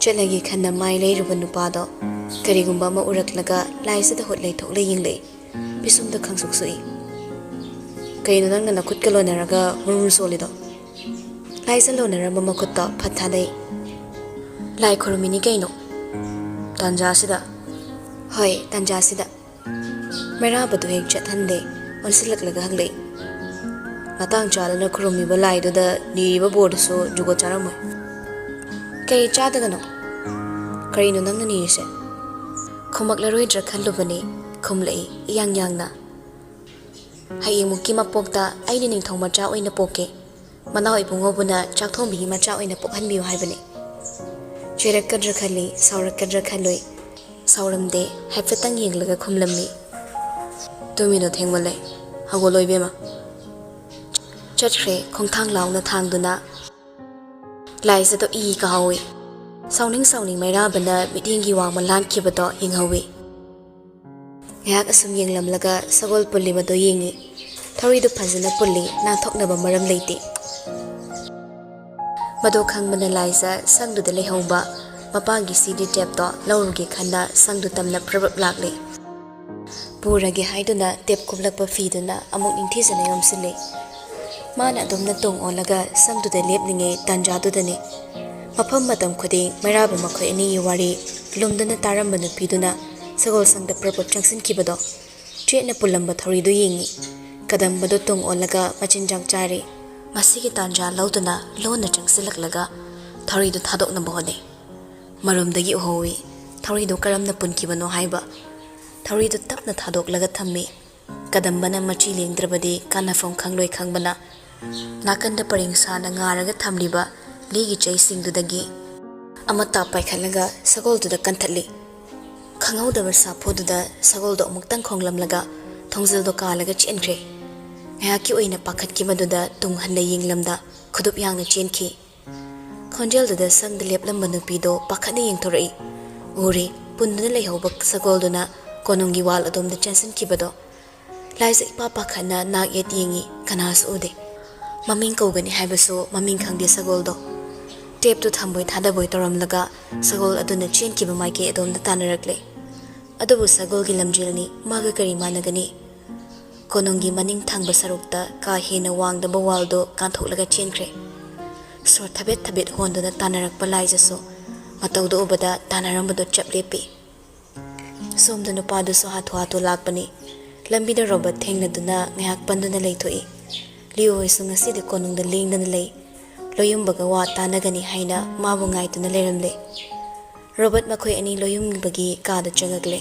ꯆꯠꯂꯒꯦ ꯈꯟꯅ ꯃꯥꯏ ꯂꯩꯔꯨꯕ ꯅꯨꯄꯥꯗꯣ ꯀꯔꯤꯒꯨꯝꯕ ꯑꯃ ꯎꯔꯛꯂꯒ ꯂꯥꯏꯖꯗ ꯍꯨꯠ ꯂꯩꯊꯣꯛꯂ ꯌꯦꯡꯂꯛꯏ꯫ ꯄꯤꯁꯨꯝꯗ ꯈꯪꯁꯨꯛ ꯁꯨꯛꯏ꯫ "ꯀꯩꯅꯣ ꯅꯪꯅ ꯅꯈꯨꯠꯀ ꯂꯣꯟꯅꯔꯒ ꯃꯨꯔꯨꯝ ꯁꯣꯜꯂꯤꯗꯣ?" ꯂꯥꯏꯖ ꯂꯣꯟꯅꯔꯝꯕ ꯃꯈꯨꯠꯇꯣ ꯐꯠ ꯊꯥꯗꯩ꯫ "ꯂꯥꯏ ꯈꯨꯔꯨꯝꯃꯤꯅꯤ ꯀꯩꯅꯣ, ꯇꯥꯟꯖꯥꯁꯤꯗ꯫" "ꯍꯣꯏ, ꯇꯥꯟꯖꯥꯁꯤꯗ꯫" ꯃꯩꯔꯥꯕꯗꯨ ꯍꯦꯛ ꯆꯠꯍꯟꯗꯦ, ꯑꯣꯟꯁꯤꯜꯂꯛꯂꯒ ꯍꯪꯂꯛꯏ꯫ "ꯃꯇꯥꯡ ꯆꯥꯗꯅ ꯈꯨꯔꯨꯝꯃꯤꯕ ꯂꯥꯏꯗꯨꯗ ꯅꯤꯔꯤꯕ ꯕꯣꯔꯗꯨꯁꯨ ꯖꯨꯒꯣꯠ ꯆꯥꯔꯝꯃꯣꯏ꯫ ꯀꯔꯤ ꯆꯥꯗꯒꯅꯣ? ꯀꯔꯤꯅꯣ ꯅꯪꯅ ꯅꯤꯔꯤꯁꯦ?" ꯈꯨꯝꯃꯛꯂꯔꯣꯏꯗ꯭ꯔꯥ ꯈꯜꯂꯨꯕꯅꯤ, ꯈꯨꯝꯂꯛꯏ ꯏꯌꯥꯡ ꯌꯥꯡꯅ꯫ "ꯍꯌꯦꯡꯃꯨꯛꯀꯤ ꯃꯄꯣꯛꯇ ꯑꯩꯅ ꯅꯤꯡꯊꯧ ꯃꯆꯥ ꯑꯣꯏꯅ ꯄꯣꯛꯀꯦ꯫ ꯃꯅꯥꯎ ꯏꯕꯨꯡꯉꯣꯕꯨꯅ ꯆꯥꯛꯊꯣꯡꯕꯤꯒꯤ ꯃꯆꯥ ꯑꯣꯏꯅ ꯄꯣꯛꯍꯟꯕꯤꯌꯨ ꯍꯥꯏꯕꯅꯤ꯫" ꯆꯦꯔꯛꯀꯗ꯭ꯔꯥ ꯈꯜꯂꯤ, ꯁꯥꯎꯔꯛꯀꯗ꯭ꯔꯥ ꯈꯜꯂꯨꯏ꯫ ꯁꯥꯎꯔꯝꯗꯦ, ꯍꯥꯏꯐꯦꯠꯇꯪ ꯌꯦꯡꯂꯒ ꯈꯨꯝꯂꯝꯃꯤ꯫ "ꯇꯨꯝꯃꯤꯗꯣ ꯊꯦꯡꯃꯜꯂꯦ, ꯍꯧꯒꯠꯂꯣ ꯏꯕꯦꯝꯃ꯫" ꯆꯠꯈ꯭ꯔꯦ ꯈꯣꯡꯊꯥꯡ ꯂꯥꯎꯅ ꯊꯥꯡꯗꯨꯅ꯫ ꯂꯥꯏꯖꯗꯣ ꯏ ꯀꯥꯍꯧꯏ꯫ ꯁꯥꯎꯅꯤꯡ ꯁꯥꯎꯅꯤꯡ ꯃꯩꯔꯥꯕꯅ ꯃꯤꯠꯌꯦꯡꯒꯤ ꯋꯥꯡꯃ ꯂꯥꯟꯈꯤꯕꯗꯣ ꯌꯦꯡꯍꯧꯏ꯫ ꯉꯥꯏꯍꯥꯛ ꯑꯁꯨꯝ ꯌꯦꯡꯂꯝꯂꯒ ꯁꯒꯣꯜ ꯄꯨꯜꯂꯤꯕꯗꯣ ꯌꯦꯡꯏ꯫ ꯊꯧꯔꯤꯗꯨ ꯐꯖꯅ ꯄꯨꯜꯂꯤ, ꯅꯥꯟꯊꯣꯛꯅꯕ ꯃꯔꯝ ꯂꯩꯇꯦ꯫ ꯃꯗꯨ ꯈꯪꯕꯅ ꯂꯥꯏꯖ ꯁꯪꯗꯨꯗ ꯂꯩꯍꯧꯕ ꯃꯄꯥꯒꯤ ꯁꯤ ꯗꯤ ꯇꯦꯞꯇꯣ ꯂꯧꯔꯨꯒꯦ ꯈꯟꯅ ꯁꯪꯗꯨ ꯇꯝꯅ ꯄ꯭ꯔꯞ ꯄ꯭ꯔꯞ ꯂꯥꯛꯂꯦ꯫ ꯄꯨꯔꯒꯦ ꯍꯥꯏꯗꯨꯅ ꯇꯦꯞ ꯀꯨꯞꯂꯛꯄ ꯐꯤꯗꯨꯅ ꯑꯃꯨꯛ ꯅꯤꯡꯊꯤꯖꯅ ꯌꯣꯝꯁꯤꯜꯂꯦ꯫ ꯃꯥꯅ ꯑꯗꯨꯝꯅ ꯇꯣꯡ ꯑꯣꯜꯂꯒ ꯁꯪꯗꯨꯗ ꯂꯦꯞꯂꯤꯉꯩ ꯇꯥꯟꯖꯥꯗꯨꯗꯅꯤ ꯃꯐꯝ ꯃꯇꯝ ꯈꯨꯗꯤꯡ ꯃꯩꯔꯥꯕ ꯃꯈꯣꯏ ꯑꯅꯤꯒꯤ ꯋꯥꯔꯤ ꯂꯨꯝꯗꯨꯅ ꯇꯥꯔꯝꯕ ꯅꯨꯄꯤꯗꯨꯅ ꯁꯒꯣꯜ ꯁꯪꯗ ꯄ꯭ꯔꯞ ꯄ꯭ꯔꯞ ꯆꯪꯁꯤꯟꯈꯤꯕꯗꯣ꯫ ꯆꯦꯠꯅ ꯄꯨꯜꯂꯝꯕ ꯊꯧꯔꯤꯗꯨ ꯌꯦꯡꯉꯤ꯫ ꯀꯗꯝꯕꯗꯨ ꯇꯨꯡ ꯑꯣꯜꯂꯒ ꯃꯆꯤꯟꯖꯥꯛ ꯆꯥꯔꯤ꯫ ꯃꯁꯤꯒꯤ ꯇꯥꯟꯖꯥ ꯂꯧꯗꯨꯅ ꯂꯣꯟꯅ ꯆꯪꯁꯤꯜꯂꯛꯂꯒ ꯊꯧꯔꯤꯗꯨ ꯊꯥꯗꯣꯛꯅꯕ ꯍꯣꯠꯅꯩ꯫ ꯃꯔꯨꯝꯗꯒꯤ ꯎꯍꯧꯏ ꯊꯧꯔꯤꯗꯨ ꯀꯔꯝꯅ ꯄꯨꯟꯈꯤꯕꯅꯣ ꯍꯥꯏꯕ꯫ ꯊꯧꯔꯤꯗꯨ ꯇꯞꯅ ꯊꯥꯗꯣꯛꯂꯒ ꯊꯝꯃꯤ꯫ ꯀꯗꯝꯕꯅ ꯃꯆꯤ ꯂꯦꯡꯗ꯭ꯔꯕꯗꯤ ꯀꯥꯟꯅꯐꯝ ꯈꯪꯂꯣꯏ ꯈꯪꯕꯅ ꯅꯥꯀꯟꯗ ꯄꯔꯦꯡ ꯁꯥꯅ ꯉꯥꯔꯒ ꯊꯝꯂꯤꯕ ꯂꯤꯒꯤ ꯆꯩꯁꯤꯡꯗꯨꯗꯒꯤ ꯑꯃꯠꯇ ꯄꯥꯏꯈꯠꯂꯒ ꯁꯒꯣꯜꯗꯨꯗ ꯀꯟꯊꯠꯂꯤ꯫ ꯈꯪꯍꯧꯗꯕ ꯁꯥꯐꯨꯗꯨꯗ ꯁꯒꯣꯜꯗꯣ ꯑꯃꯨꯛꯇꯪ ꯈꯣꯡꯂꯝꯂꯒ ꯊꯣꯡꯖꯤꯜꯗꯣ ꯀꯥꯜꯂꯒ ꯆꯦꯟꯈ꯭ꯔꯦ꯫ ꯉꯥꯏꯍꯥꯛꯀꯤ ꯑꯣꯏꯅ ꯄꯥꯈꯠꯈꯤꯕꯗꯨꯗ ꯇꯨꯡ ꯍꯟꯅ ꯌꯦꯡꯂꯝꯗ ꯈꯨꯗꯨꯞ ꯌꯥꯡꯅ ꯆꯦꯟꯈꯤ꯫ ꯈꯣꯟꯖꯦꯜꯗꯨꯗ ꯁꯪꯗ ꯂꯦꯞꯂꯝꯕ ꯅꯨꯄꯤꯗꯣ ꯄꯥꯈꯠꯅ ꯌꯦꯡꯊꯣꯔꯛꯏ꯫ ꯎꯔꯦ, ꯄꯨꯟꯗꯨꯅ ꯂꯩꯍꯧꯕ ꯁꯒꯣꯜꯗꯨꯅ ꯀꯣꯅꯨꯡꯒꯤ ꯋꯥꯜ ꯑꯗꯣꯝꯗ ꯆꯦꯟꯁꯤꯟꯈꯤꯕꯗꯣ꯫ ꯂꯥꯏꯖ ꯏꯄꯥ ꯄꯥꯈꯠꯅ ꯅꯥꯛ ꯌꯦꯠ ꯌꯦꯡꯉꯤ, ꯀꯅꯥꯁꯨ ꯎꯗꯦ꯫ ꯃꯃꯤꯡ ꯀꯧꯒꯅꯤ ꯍꯥꯏꯕꯁꯨ ꯃꯃꯤꯡ ꯈꯪꯗꯦ ꯁꯒꯣꯜꯗꯣ꯫ ꯇꯦꯞꯇꯨ ꯊꯝꯕꯣꯏ ꯊꯥꯗꯕꯣꯏ ꯇꯧꯔꯝꯂꯒ ꯁꯒꯣꯜ ꯑꯗꯨꯅ ꯆꯦꯟꯈꯤꯕ ꯃꯥꯏꯀꯩ ꯑꯗꯣꯝꯗ ꯇꯥꯟꯅꯔꯛꯂꯦ꯫ ꯑꯗꯨꯕꯨ ꯁꯒꯣꯜꯒꯤ ꯂꯝꯖꯦꯜꯅꯤ, ꯃꯥꯒ ꯀꯔꯤ ꯃꯥꯟꯅꯒꯅꯤ? ꯀꯣꯅꯨꯡꯒꯤ ꯃꯅꯤꯡ ꯊꯪꯕ ꯁꯔꯨꯛꯇ ꯀꯥ ꯍꯦꯟꯅ ꯋꯥꯡꯗꯕ ꯋꯥꯜꯗꯣ ꯀꯥꯟꯊꯣꯛꯂꯒ ꯆꯦꯟꯈ꯭ꯔꯦ꯫ ꯁꯣꯔ ꯊꯕꯦꯠ ꯊꯕꯦꯠ ꯍꯣꯟꯗꯨꯅ ꯇꯥꯟꯅꯔꯛꯄ ꯂꯥꯏꯖꯁꯨ ꯃꯇꯧꯗꯨ ꯎꯕꯗ ꯇꯥꯟꯅꯔꯝꯕꯗꯨ ꯆꯞ ꯂꯦꯞꯄꯤ꯫ ꯁꯣꯝꯗ ꯅꯨꯄꯥꯗꯨꯁꯨ ꯍꯥꯊꯨ ꯍꯥꯊꯨ ꯂꯥꯛꯄꯅꯤ꯫ ꯂꯝꯕꯤꯗ ꯔꯣꯕꯔꯠ ꯊꯦꯡꯅꯗꯨꯅ ꯉꯥꯏꯍꯥꯛ ꯄꯟꯗꯨꯅ ꯂꯩꯊꯣꯛꯏ꯫ ꯂꯤꯑꯣ ꯍꯣꯏꯁꯨ ꯉꯁꯤꯗꯤ ꯀꯣꯅꯨꯡꯗ ꯂꯦꯡꯗꯅ ꯂꯩ꯫ ꯂꯣꯌꯨꯝꯕꯒ ꯋꯥ ꯇꯥꯅꯒꯅꯤ ꯍꯥꯏꯅ ꯃꯥꯕꯨ ꯉꯥꯏꯗꯨꯅ ꯂꯩꯔꯝꯂꯦ꯫ ꯔꯣꯕꯔꯠ ꯃꯈꯣꯏ ꯑꯅꯤ ꯂꯣꯌꯨꯝꯕꯒꯤ ꯀꯥꯗ ꯆꯪꯉꯛꯂꯦ꯫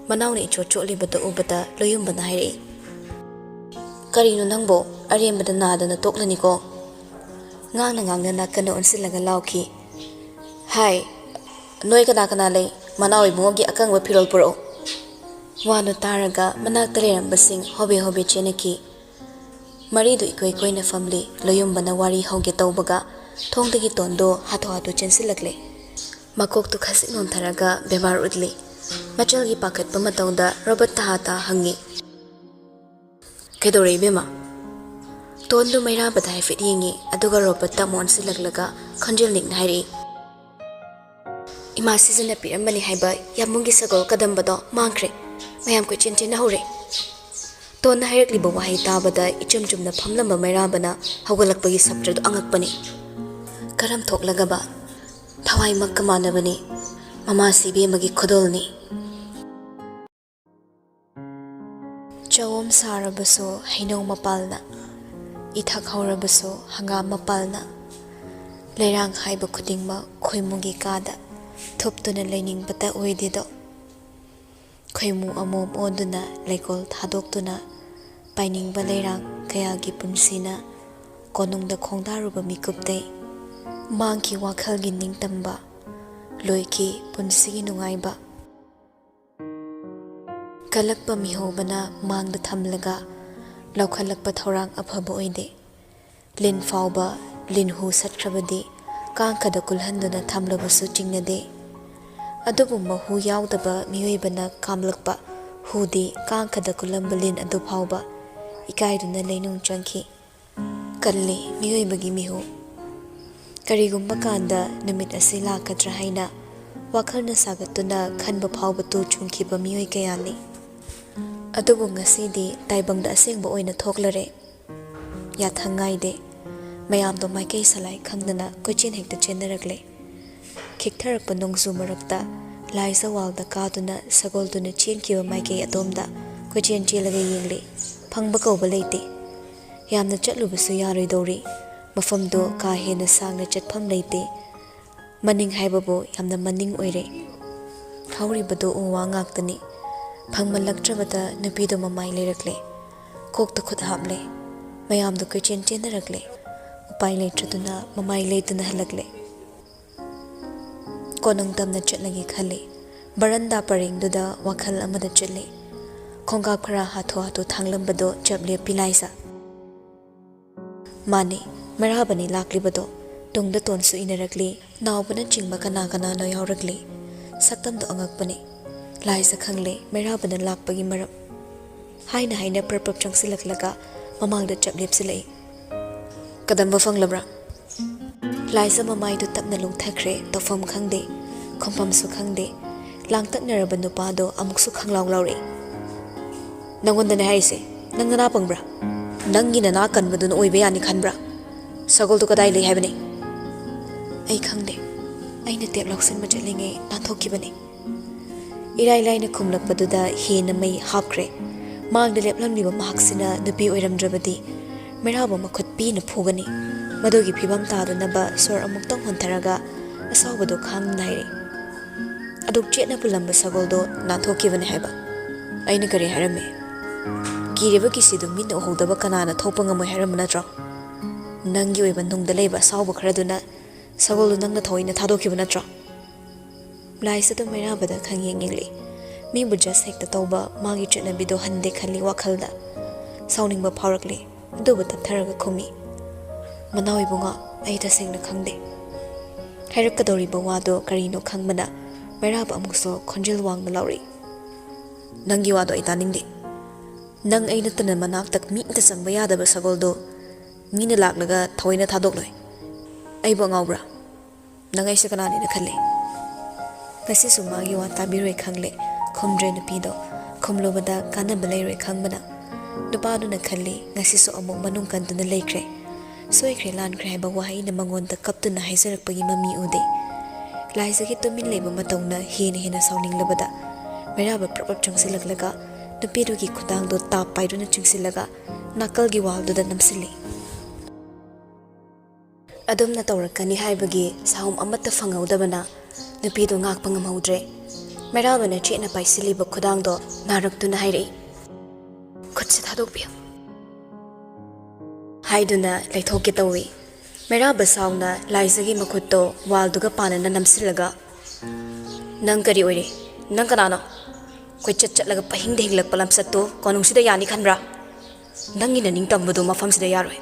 ꯃꯅꯥꯎꯅ ꯏꯆꯣꯠ ꯆꯣꯠꯂꯤꯕꯗꯨ ꯎꯕꯗ ꯂꯣꯌꯨꯝꯕꯅ ꯍꯥꯏꯔꯛꯏ, "ꯀꯔꯤꯅꯣ ꯅꯪꯕꯣ? ꯑꯔꯦꯝꯕꯗ ꯅꯥꯗꯅ ꯇꯣꯛꯂꯅꯤꯀꯣ!" ꯉꯥꯡꯅ ꯉꯥꯡꯅ ꯅꯥꯀꯟꯗ ꯑꯣꯟꯁꯤꯜꯂꯒ ꯂꯥꯎꯈꯤ, "ꯍꯥꯏ, ꯅꯣꯏ ꯀꯅꯥ ꯀꯅꯥ ꯂꯩ? ꯃꯅꯥꯎ ꯏꯕꯨꯡꯉꯣꯒꯤ ꯑꯀꯪꯕ ꯐꯤꯔꯣꯜ ꯄꯨꯔꯛꯎ!" ꯋꯥꯗꯨ ꯇꯥꯔꯒ ꯃꯅꯥꯛꯇ ꯂꯩꯔꯝꯕꯁꯤꯡ ꯍꯣꯕꯦ ꯍꯣꯕꯦ ꯆꯦꯟꯅꯈꯤ꯫ ꯃꯔꯤꯗꯨ ꯏꯀꯣꯏ ꯀꯣꯏꯅ ꯐꯝꯂꯤ꯫ ꯂꯣꯌꯨꯝꯕꯅ ꯋꯥꯔꯤ ꯍꯧꯒꯦ ꯇꯧꯕꯒ ꯊꯣꯡꯗꯒꯤ ꯇꯣꯟꯗꯣ ꯍꯥꯊꯨ ꯍꯥꯊꯨ ꯆꯦꯟꯁꯤꯜꯂꯛꯂꯦ꯫ ꯃꯀꯣꯛꯇꯨ ꯈꯖꯤꯛ ꯅꯣꯟꯊꯔꯒ ꯕꯦꯕꯥꯔ ꯎꯠꯂꯤ꯫ ꯃꯆꯜꯒꯤ ꯄꯥꯈꯠꯄ ꯃꯇꯧꯗ ꯔꯣꯕꯔꯠ ꯇꯍꯥ ꯇꯍꯥ ꯍꯪꯉꯤ, "ꯀꯩꯗꯧꯔꯦ ꯏꯕꯦꯝꯃ?" ꯇꯣꯟꯗꯨ ꯃꯩꯔꯥꯕꯗ ꯍꯥꯏꯐꯦꯠ ꯌꯦꯡꯉꯤ, ꯑꯗꯨꯒ ꯔꯣꯕꯔꯠꯇ ꯑꯃꯨꯛ ꯑꯣꯟꯁꯤꯜꯂꯛꯂꯒ ꯈꯣꯟꯖꯦꯜ ꯅꯤꯛꯅ ꯍꯥꯏꯔꯛꯏ, ꯏꯃꯥ ꯁꯤꯖꯅ ꯄꯤꯔꯝꯕꯅꯤ ꯍꯥꯏꯕ ꯌꯥꯝꯕꯨꯡꯒꯤ ꯁꯒꯣꯜ ꯀꯗꯝꯕꯗꯣ ꯃꯥꯡꯈ꯭ꯔꯦ꯫ ꯃꯌꯥꯝ ꯀꯣꯏꯆꯦꯟ ꯆꯦꯟꯅꯍꯧꯔꯦ꯫ ꯇꯣꯟꯅ ꯍꯥꯏꯔꯛꯂꯤꯕ ꯋꯥꯍꯩ ꯇꯥꯕꯗ ꯏꯆꯨꯝ ꯆꯨꯝꯅ ꯐꯝꯂꯝꯕ ꯃꯩꯔꯥꯕꯅ ꯍꯧꯒꯠꯂꯛꯄꯒꯤ ꯁꯞꯇ꯭ꯔꯗꯨ ꯑꯉꯛꯄꯅꯤ꯫ ꯀꯔꯝ ꯊꯣꯛꯂꯒꯕ? ꯊꯋꯥꯏꯃꯛꯀ ꯃꯥꯟꯅꯕꯅꯤ꯫ ꯃꯃꯥꯁꯤ ꯏꯕꯦꯝꯃꯒꯤ ꯈꯨꯗꯣꯜꯅꯤ꯫ ꯆꯧꯑꯣꯝ ꯁꯥꯔꯕꯁꯨ ꯍꯩꯅꯧ ꯃꯄꯥꯜꯅ, ꯏꯊꯛ ꯍꯧꯔꯕꯁꯨ ꯍꯪꯒꯥꯝ ꯃꯄꯥꯜꯅ, ꯂꯩꯔꯥꯡ ꯍꯥꯏꯕ ꯈꯨꯗꯤꯡꯃꯛ ꯈꯣꯏꯃꯨꯒꯤ ꯀꯥꯗ ꯊꯨꯞꯇꯨꯅ ꯂꯩꯅꯤꯡꯕꯇ ꯑꯣꯏꯗꯦꯗꯣ꯫ ꯈꯣꯏꯃꯨ ꯑꯃꯣꯝ ꯑꯣꯟꯗꯨꯅ ꯂꯩꯀꯣꯜ ꯊꯥꯗꯣꯛꯇꯨꯅ ꯄꯥꯏꯅꯤꯡꯕ ꯂꯩꯔꯥꯡ ꯀꯌꯥꯒꯤ ꯄꯨꯟꯁꯤꯅ ꯀꯣꯅꯨꯡꯗ ꯈꯣꯡꯗꯥꯔꯨꯕ ꯃꯤꯀꯨꯞꯇꯩ ꯃꯥꯡꯈꯤ ꯋꯥꯈꯜꯒꯤ ꯅꯤꯡꯇꯝꯕ, ꯂꯣꯏꯈꯤ ꯄꯨꯟꯁꯤꯒꯤ ꯅꯨꯡꯉꯥꯏꯕ꯫ ꯀꯜꯂꯛꯄ ꯃꯤꯍꯧꯕꯅ ꯃꯥꯡꯗ ꯊꯝꯂꯒ ꯂꯧꯈꯠꯂꯛꯄ ꯊꯧꯔꯥꯡ ꯑꯐꯕ ꯑꯣꯏꯗꯦ꯫ ꯂꯤꯟ ꯐꯥꯎꯕ ꯂꯤꯟꯍꯨ ꯁꯠꯈ꯭ꯔꯕꯗꯤ ꯀꯥꯡꯈꯗ ꯀꯨꯜꯍꯟꯗꯨꯅ ꯊꯝꯂꯕꯁꯨ ꯆꯤꯡꯅꯗꯦ꯫ ꯑꯗꯨꯕꯨ ꯃꯍꯨ ꯌꯥꯎꯗꯕ ꯃꯤꯑꯣꯏꯕꯅ ꯀꯥꯝꯂꯛꯄ ꯍꯨꯗꯤ ꯀꯥꯡꯈꯗ ꯀꯨꯜꯂꯝꯕ ꯂꯤꯟ ꯑꯗꯨ ꯐꯥꯎꯕ ꯏꯀꯥꯏꯗꯨꯅ ꯂꯩꯅꯨꯡ ꯆꯪꯈꯤ꯫ ꯀꯜꯂꯤ ꯃꯤꯑꯣꯏꯕꯒꯤ ꯃꯤꯍꯨ꯫ ꯀꯔꯤꯒꯨꯝꯕ ꯀꯥꯟꯗ ꯅꯨꯃꯤꯠ ꯑꯁꯤ ꯂꯥꯛꯀꯗ꯭ꯔꯥ ꯍꯥꯏꯅ ꯋꯥꯈꯜꯅ ꯁꯥꯒꯠꯇꯨꯅ ꯈꯟꯕ ꯐꯥꯎꯕ ꯇꯨ ꯆꯨꯡꯈꯤꯕ ꯃꯤꯑꯣꯏ ꯀꯌꯥ ꯂꯩ꯫ ꯑꯗꯨꯕꯨ ꯉꯁꯤꯗꯤ ꯇꯥꯏꯕꯪꯗ ꯑꯁꯦꯡꯕ ꯑꯣꯏꯅ ꯊꯣꯛꯂꯔꯦ꯫ ꯌꯥꯊꯪ ꯉꯥꯏꯗꯦ꯫ ꯃꯌꯥꯝꯗꯣ ꯃꯥꯏꯀꯩ ꯁꯂꯥꯏ ꯈꯪꯗꯅ ꯀꯣꯏꯆꯦꯟ ꯍꯦꯛꯇ ꯆꯦꯟꯅꯔꯛꯂꯦ꯫ ꯈꯤꯛꯊꯔꯛꯄ ꯅꯣꯡꯖꯨ ꯃꯔꯛꯇ ꯂꯥꯏꯖ ꯋꯥꯜꯗ ꯀꯥꯗꯨꯅ ꯁꯒꯣꯜꯗꯨꯅ ꯆꯦꯟꯈꯤꯕ ꯃꯥꯏꯀꯩ ꯑꯗꯣꯝꯗ ꯀꯣꯏꯆꯦꯟ ꯆꯦꯜꯂꯒ ꯌꯦꯡꯂꯤ꯫ ꯐꯪꯕ ꯀꯧꯕ ꯂꯩꯇꯦ꯫ ꯌꯥꯝꯅ ꯆꯠꯂꯨꯕꯁꯨ ꯌꯥꯔꯣꯏꯗꯧꯔꯤ꯫ ꯃꯐꯝꯗꯣ ꯀꯥ ꯍꯦꯟꯅ ꯁꯥꯡꯅ ꯆꯠꯐꯝ ꯂꯩꯇꯦ꯫ ꯃꯅꯤꯡ ꯍꯥꯏꯕꯕꯨ ꯌꯥꯝꯅ ꯃꯅꯤꯡ ꯑꯣꯏꯔꯦ꯫ ꯍꯧꯔꯤꯕꯗꯨ ꯎ ꯋꯥ ꯉꯥꯛꯇꯅꯤ꯫ ꯐꯪꯃꯜꯂꯛꯇ꯭ꯔꯕꯗ ꯅꯨꯄꯤꯗꯨ ꯃꯃꯥꯏ ꯂꯩꯔꯛꯂꯦ꯫ ꯀꯣꯛꯇ ꯈꯨꯠ ꯍꯥꯞꯂꯦ꯫ ꯃꯌꯥꯝꯗꯨ ꯀꯣꯏꯆꯦꯟ ꯆꯦꯟꯅꯔꯛꯂꯦ꯫ ꯎꯄꯥꯏ ꯂꯩꯇ꯭ꯔꯗꯨꯅ ꯃꯃꯥꯏ ꯂꯩꯗꯨꯅ ꯍꯜꯂꯛꯂꯦ꯫ ꯀꯣꯅꯨꯡ ꯇꯝꯅ ꯆꯠꯂꯒꯦ ꯈꯜꯂꯤ꯫ ꯕꯔꯟꯗꯥ ꯄꯔꯦꯡꯗꯨꯗ ꯋꯥꯈꯜ ꯑꯃꯗ ꯆꯠꯂꯤ꯫ ꯈꯣꯡꯀꯥꯞ ꯈꯔ ꯍꯥꯊꯨ ꯍꯥꯊꯨ ꯊꯥꯡꯂꯝꯕꯗꯣ ꯆꯞ ꯂꯦꯞꯄꯤ ꯂꯥꯏꯖ꯫ ꯃꯥꯅꯤ, ꯃꯩꯔꯥꯕꯅꯤ ꯂꯥꯛꯂꯤꯕꯗꯣ꯫ ꯇꯨꯡꯗ ꯇꯣꯟꯁꯨ ꯏꯟꯅꯔꯛꯂꯤ꯫ ꯅꯥꯎꯕꯅꯆꯤꯡꯕ ꯀꯅꯥ ꯀꯅꯥꯅꯣ ꯌꯥꯎꯔꯛꯂꯤ꯫ ꯁꯛꯇꯝꯗꯣ ꯑꯉꯛꯄꯅꯤ꯫ ꯂꯥꯏꯖ ꯈꯪꯂꯦ ꯃꯩꯔꯥꯕꯅ ꯂꯥꯛꯄꯒꯤ ꯃꯔꯝ꯫ ꯍꯥꯏꯅ ꯍꯥꯏꯅ ꯄ꯭ꯔꯞ ꯄ꯭ꯔꯞ ꯆꯪꯁꯤꯜꯂꯛꯂꯒ ꯃꯃꯥꯡꯗ ꯆꯞ ꯂꯦꯞꯁꯤꯜꯂꯛꯏ꯫ "ꯀꯗꯝꯕ ꯐꯪꯂꯕ꯭ꯔꯥ?" ꯂꯥꯏꯖ ꯃꯃꯥꯏꯗꯨ ꯇꯞꯅ ꯂꯨꯡꯊꯈ꯭ꯔꯦ, ꯇꯧꯐꯝ ꯈꯪꯗꯦ꯫ ꯈꯨꯝꯐꯝꯁꯨ ꯈꯪꯗꯦ꯫ ꯂꯥꯡꯇꯛꯅꯔꯕ ꯅꯨꯄꯥꯗꯣ ꯑꯃꯨꯛꯁꯨ ꯈꯪꯂꯥꯎ ꯂꯥꯎꯔꯛꯏ꯫ "ꯅꯪꯉꯣꯟꯗꯅꯦ ꯍꯥꯏꯔꯤꯁꯦ, ꯅꯪ ꯅꯅꯥ ꯄꯪꯕ꯭ꯔꯥ? ꯅꯪꯒꯤ ꯅꯅꯥ ꯀꯟꯕꯗꯨꯅ ꯑꯣꯏꯕ ꯌꯥꯅꯤ ꯈꯟꯕ꯭ꯔꯥ? ꯁꯒꯣꯜꯗꯨ ꯀꯗꯥꯏ ꯂꯩ ꯍꯥꯏꯕꯅꯤ?" "ꯑꯩ ꯈꯪꯗꯦ꯫ ꯑꯩꯅ ꯇꯦꯞ ꯂꯧꯁꯤꯟꯕ ꯆꯠꯂꯤꯉꯩ ꯅꯥꯟꯊꯣꯛꯈꯤꯕꯅꯤ꯫" ꯏꯔꯥꯏ ꯂꯥꯏꯅ ꯈꯨꯝꯂꯛꯄꯗꯨꯗ ꯍꯦꯟꯅ ꯃꯩ ꯍꯥꯞꯈ꯭ꯔꯦ꯫ ꯃꯥꯡꯗ ꯂꯦꯞꯂꯝꯂꯤꯕ ꯃꯍꯥꯛꯁꯤꯅ ꯅꯨꯄꯤ ꯑꯣꯏꯔꯝꯗ꯭ꯔꯕꯗꯤ ꯃꯩꯔꯥꯕ ꯃꯈꯨꯠ ꯄꯤꯅ ꯐꯨꯒꯅꯤ꯫ ꯃꯗꯨꯒꯤ ꯐꯤꯕꯝ ꯇꯥꯗꯅꯕ ꯁꯣꯔ ꯑꯃꯨꯛꯇꯪ ꯍꯣꯟꯊꯔꯒ ꯑꯁꯥꯎꯕꯗꯨ ꯈꯥꯡꯗꯨꯅ ꯍꯥꯏꯔꯛꯏ, "ꯑꯗꯨꯛ ꯆꯦꯠꯅ ꯄꯨꯜꯂꯝꯕ ꯁꯒꯣꯜꯗꯣ ꯅꯥꯟꯊꯣꯛꯈꯤꯕꯅꯤ ꯍꯥꯏꯕ꯫ ꯑꯩꯅ ꯀꯔꯤ ꯍꯥꯏꯔꯝꯃꯤ? ꯀꯤꯔꯤꯕ ꯀꯤꯁꯤꯗꯨ ꯃꯤꯠꯅ ꯎꯍꯧꯗꯕ ꯀꯅꯥꯅ ꯊꯣꯛꯄ ꯉꯝꯃꯣꯏ ꯍꯥꯏꯔꯝꯕ ꯅꯠꯇ꯭ꯔꯣ? ꯅꯪꯒꯤ ꯑꯣꯏꯕ ꯅꯨꯡꯗ ꯂꯩꯕ ꯑꯁꯥꯎꯕ ꯈꯔꯗꯨꯅ ꯁꯒꯣꯜꯗꯨ ꯅꯪꯅ ꯊꯑꯣꯏꯅ ꯊꯥꯗꯣꯛꯈꯤꯕ ꯅꯠꯇ꯭ꯔꯣ?" ꯂꯥꯏꯖꯗꯨ ꯃꯩꯔꯥꯕꯗ ꯈꯪꯌꯦꯡ ꯌꯦꯡꯂꯤ꯫ ꯃꯤꯕꯨ ꯖꯁ ꯍꯦꯛꯇ ꯇꯧꯕ ꯃꯥꯒꯤ ꯆꯠꯅꯕꯤꯗꯣ ꯍꯟꯗꯦ ꯈꯜꯂꯤ ꯋꯥꯈꯜꯗ꯫ ꯁꯥꯎꯅꯤꯡꯕ ꯐꯥꯎꯔꯛꯂꯤ꯫ ꯑꯗꯨꯕꯨ ꯇꯞꯊꯔꯒ ꯈꯨꯝꯃꯤ, "ꯃꯅꯥꯎ ꯏꯕꯨꯡꯉꯣ, ꯑꯩ ꯇꯁꯦꯡꯅ ꯈꯪꯗꯦ꯫" ꯍꯥꯏꯔꯛꯀꯗꯧꯔꯤꯕ ꯋꯥꯗꯣ ꯀꯔꯤꯅꯣ ꯈꯪꯕꯅ ꯃꯩꯔꯥꯕ ꯑꯃꯨꯛꯁꯨ ꯈꯣꯟꯖꯦꯜ ꯋꯥꯡꯅ ꯂꯥꯎꯔꯛꯏ, "ꯅꯪꯒꯤ ꯋꯥꯗꯣ ꯑꯩ ꯇꯥꯅꯤꯡꯗꯦ꯫ ꯅꯪ ꯑꯩ ꯅꯠꯇꯅ ꯃꯅꯥꯛꯇ ꯃꯤ ꯑꯃꯇ ꯆꯪꯕ ꯌꯥꯗꯕ ꯁꯒꯣꯜꯗꯣ ꯃꯤꯅ ꯂꯥꯛꯂꯒ ꯊꯑꯣꯏꯅ ꯊꯥꯗꯣꯛꯂꯣꯏ꯫ ꯑꯩꯕꯨ ꯑꯉꯥꯎꯕ꯭ꯔꯥ? ꯅꯪ ꯑꯩꯁꯦ ꯀꯅꯥꯅꯦꯅ ꯈꯜꯂꯤ?" ꯉꯁꯤꯁꯨ ꯃꯥꯒꯤ ꯋꯥ ꯇꯥꯕꯤꯔꯣꯏ ꯈꯪꯂꯦ꯫ ꯈꯨꯝꯗ꯭ꯔꯦ ꯅꯨꯄꯤꯗꯣ꯫ ꯈꯨꯝꯂꯨꯕꯗ ꯀꯥꯟꯅꯕ ꯂꯩꯔꯣꯏ ꯈꯪꯕꯅ ꯅꯨꯄꯥꯗꯨꯅ ꯈꯜꯂꯤ, ꯉꯁꯤꯁꯨ ꯑꯃꯨꯛ ꯃꯅꯨꯡ ꯀꯟꯗꯨꯅ ꯂꯩꯈ꯭ꯔꯦ꯫ ꯁꯣꯏꯈ꯭ꯔꯦ ꯂꯥꯟꯈ꯭ꯔꯦ ꯍꯥꯏꯕ ꯋꯥꯍꯩꯅ ꯃꯉꯣꯟꯗ ꯀꯞꯇꯨꯅ ꯍꯥꯏꯖꯔꯛꯄꯒꯤ ꯃꯃꯤ ꯎꯗꯦ꯫ ꯂꯥꯏꯖꯒꯤ ꯇꯨꯃꯤꯟ ꯂꯩꯕ ꯃꯇꯧꯅ ꯍꯦꯟꯅ ꯍꯦꯟꯅ ꯁꯥꯎꯅꯤꯡꯂꯕꯗ ꯃꯩꯔꯥꯕ ꯄ꯭ꯔꯞ ꯄ꯭ꯔꯞ ꯆꯪꯁꯤꯜꯂꯛꯂꯒ ꯅꯨꯄꯤꯗꯨꯒꯤ ꯈꯨꯗꯥꯡꯗꯣ ꯇꯥꯞ ꯄꯥꯏꯗꯨꯅ ꯆꯤꯡꯁꯤꯜꯂꯒ ꯅꯥꯀꯜꯒꯤ ꯋꯥꯜꯗꯨꯗ ꯅꯝꯁꯤꯜꯂꯤ꯫ ꯑꯗꯨꯝꯅ ꯇꯧꯔꯛꯀꯅꯤ ꯍꯥꯏꯕꯒꯤ ꯁꯥꯍꯨꯝ ꯑꯃꯠꯇ ꯐꯪꯍꯧꯗꯕꯅ ꯅꯨꯄꯤꯗꯨ ꯉꯥꯛꯄ ꯉꯝꯍꯧꯗ꯭ꯔꯦ꯫ ꯃꯩꯔꯥꯕꯅ ꯆꯦꯠꯅ ꯄꯥꯏꯁꯤꯜꯂꯤꯕ ꯈꯨꯗꯥꯡꯗꯣ ꯅꯥꯔꯛꯇꯨꯅ ꯍꯥꯏꯔꯛꯏ, "ꯈꯨꯠꯁꯦ ꯊꯥꯗꯣꯛꯄꯤꯌꯨ" ꯍꯥꯏꯗꯨꯅ ꯂꯩꯊꯣꯛꯀꯦ ꯇꯧꯏ꯫ ꯃꯩꯔꯥꯕ ꯁꯥꯎꯅ ꯂꯥꯏꯖꯒꯤ ꯃꯈꯨꯠꯇꯣ ꯋꯥꯜꯗꯨꯒ ꯄꯥꯟꯅꯅ ꯅꯝꯁꯤꯜꯂꯒ, "ꯅꯪ ꯀꯔꯤ ꯑꯣꯏꯔꯦ? ꯅꯪ ꯀꯅꯥꯅꯣ? ꯀꯣꯏꯆꯠ ꯆꯠꯂꯒ ꯄꯍꯤꯡꯗ ꯍꯤꯡꯂꯛꯄ ꯂꯝꯆꯠꯇꯣ ꯀꯣꯅꯨꯡꯁꯤꯗ ꯌꯥꯅꯤ ꯈꯟꯕ꯭ꯔꯥ? ꯅꯪꯒꯤ ꯅꯅꯤꯡꯇꯝꯕꯗꯨ ꯃꯐꯝꯁꯤꯗ ꯌꯥꯔꯣꯏ꯫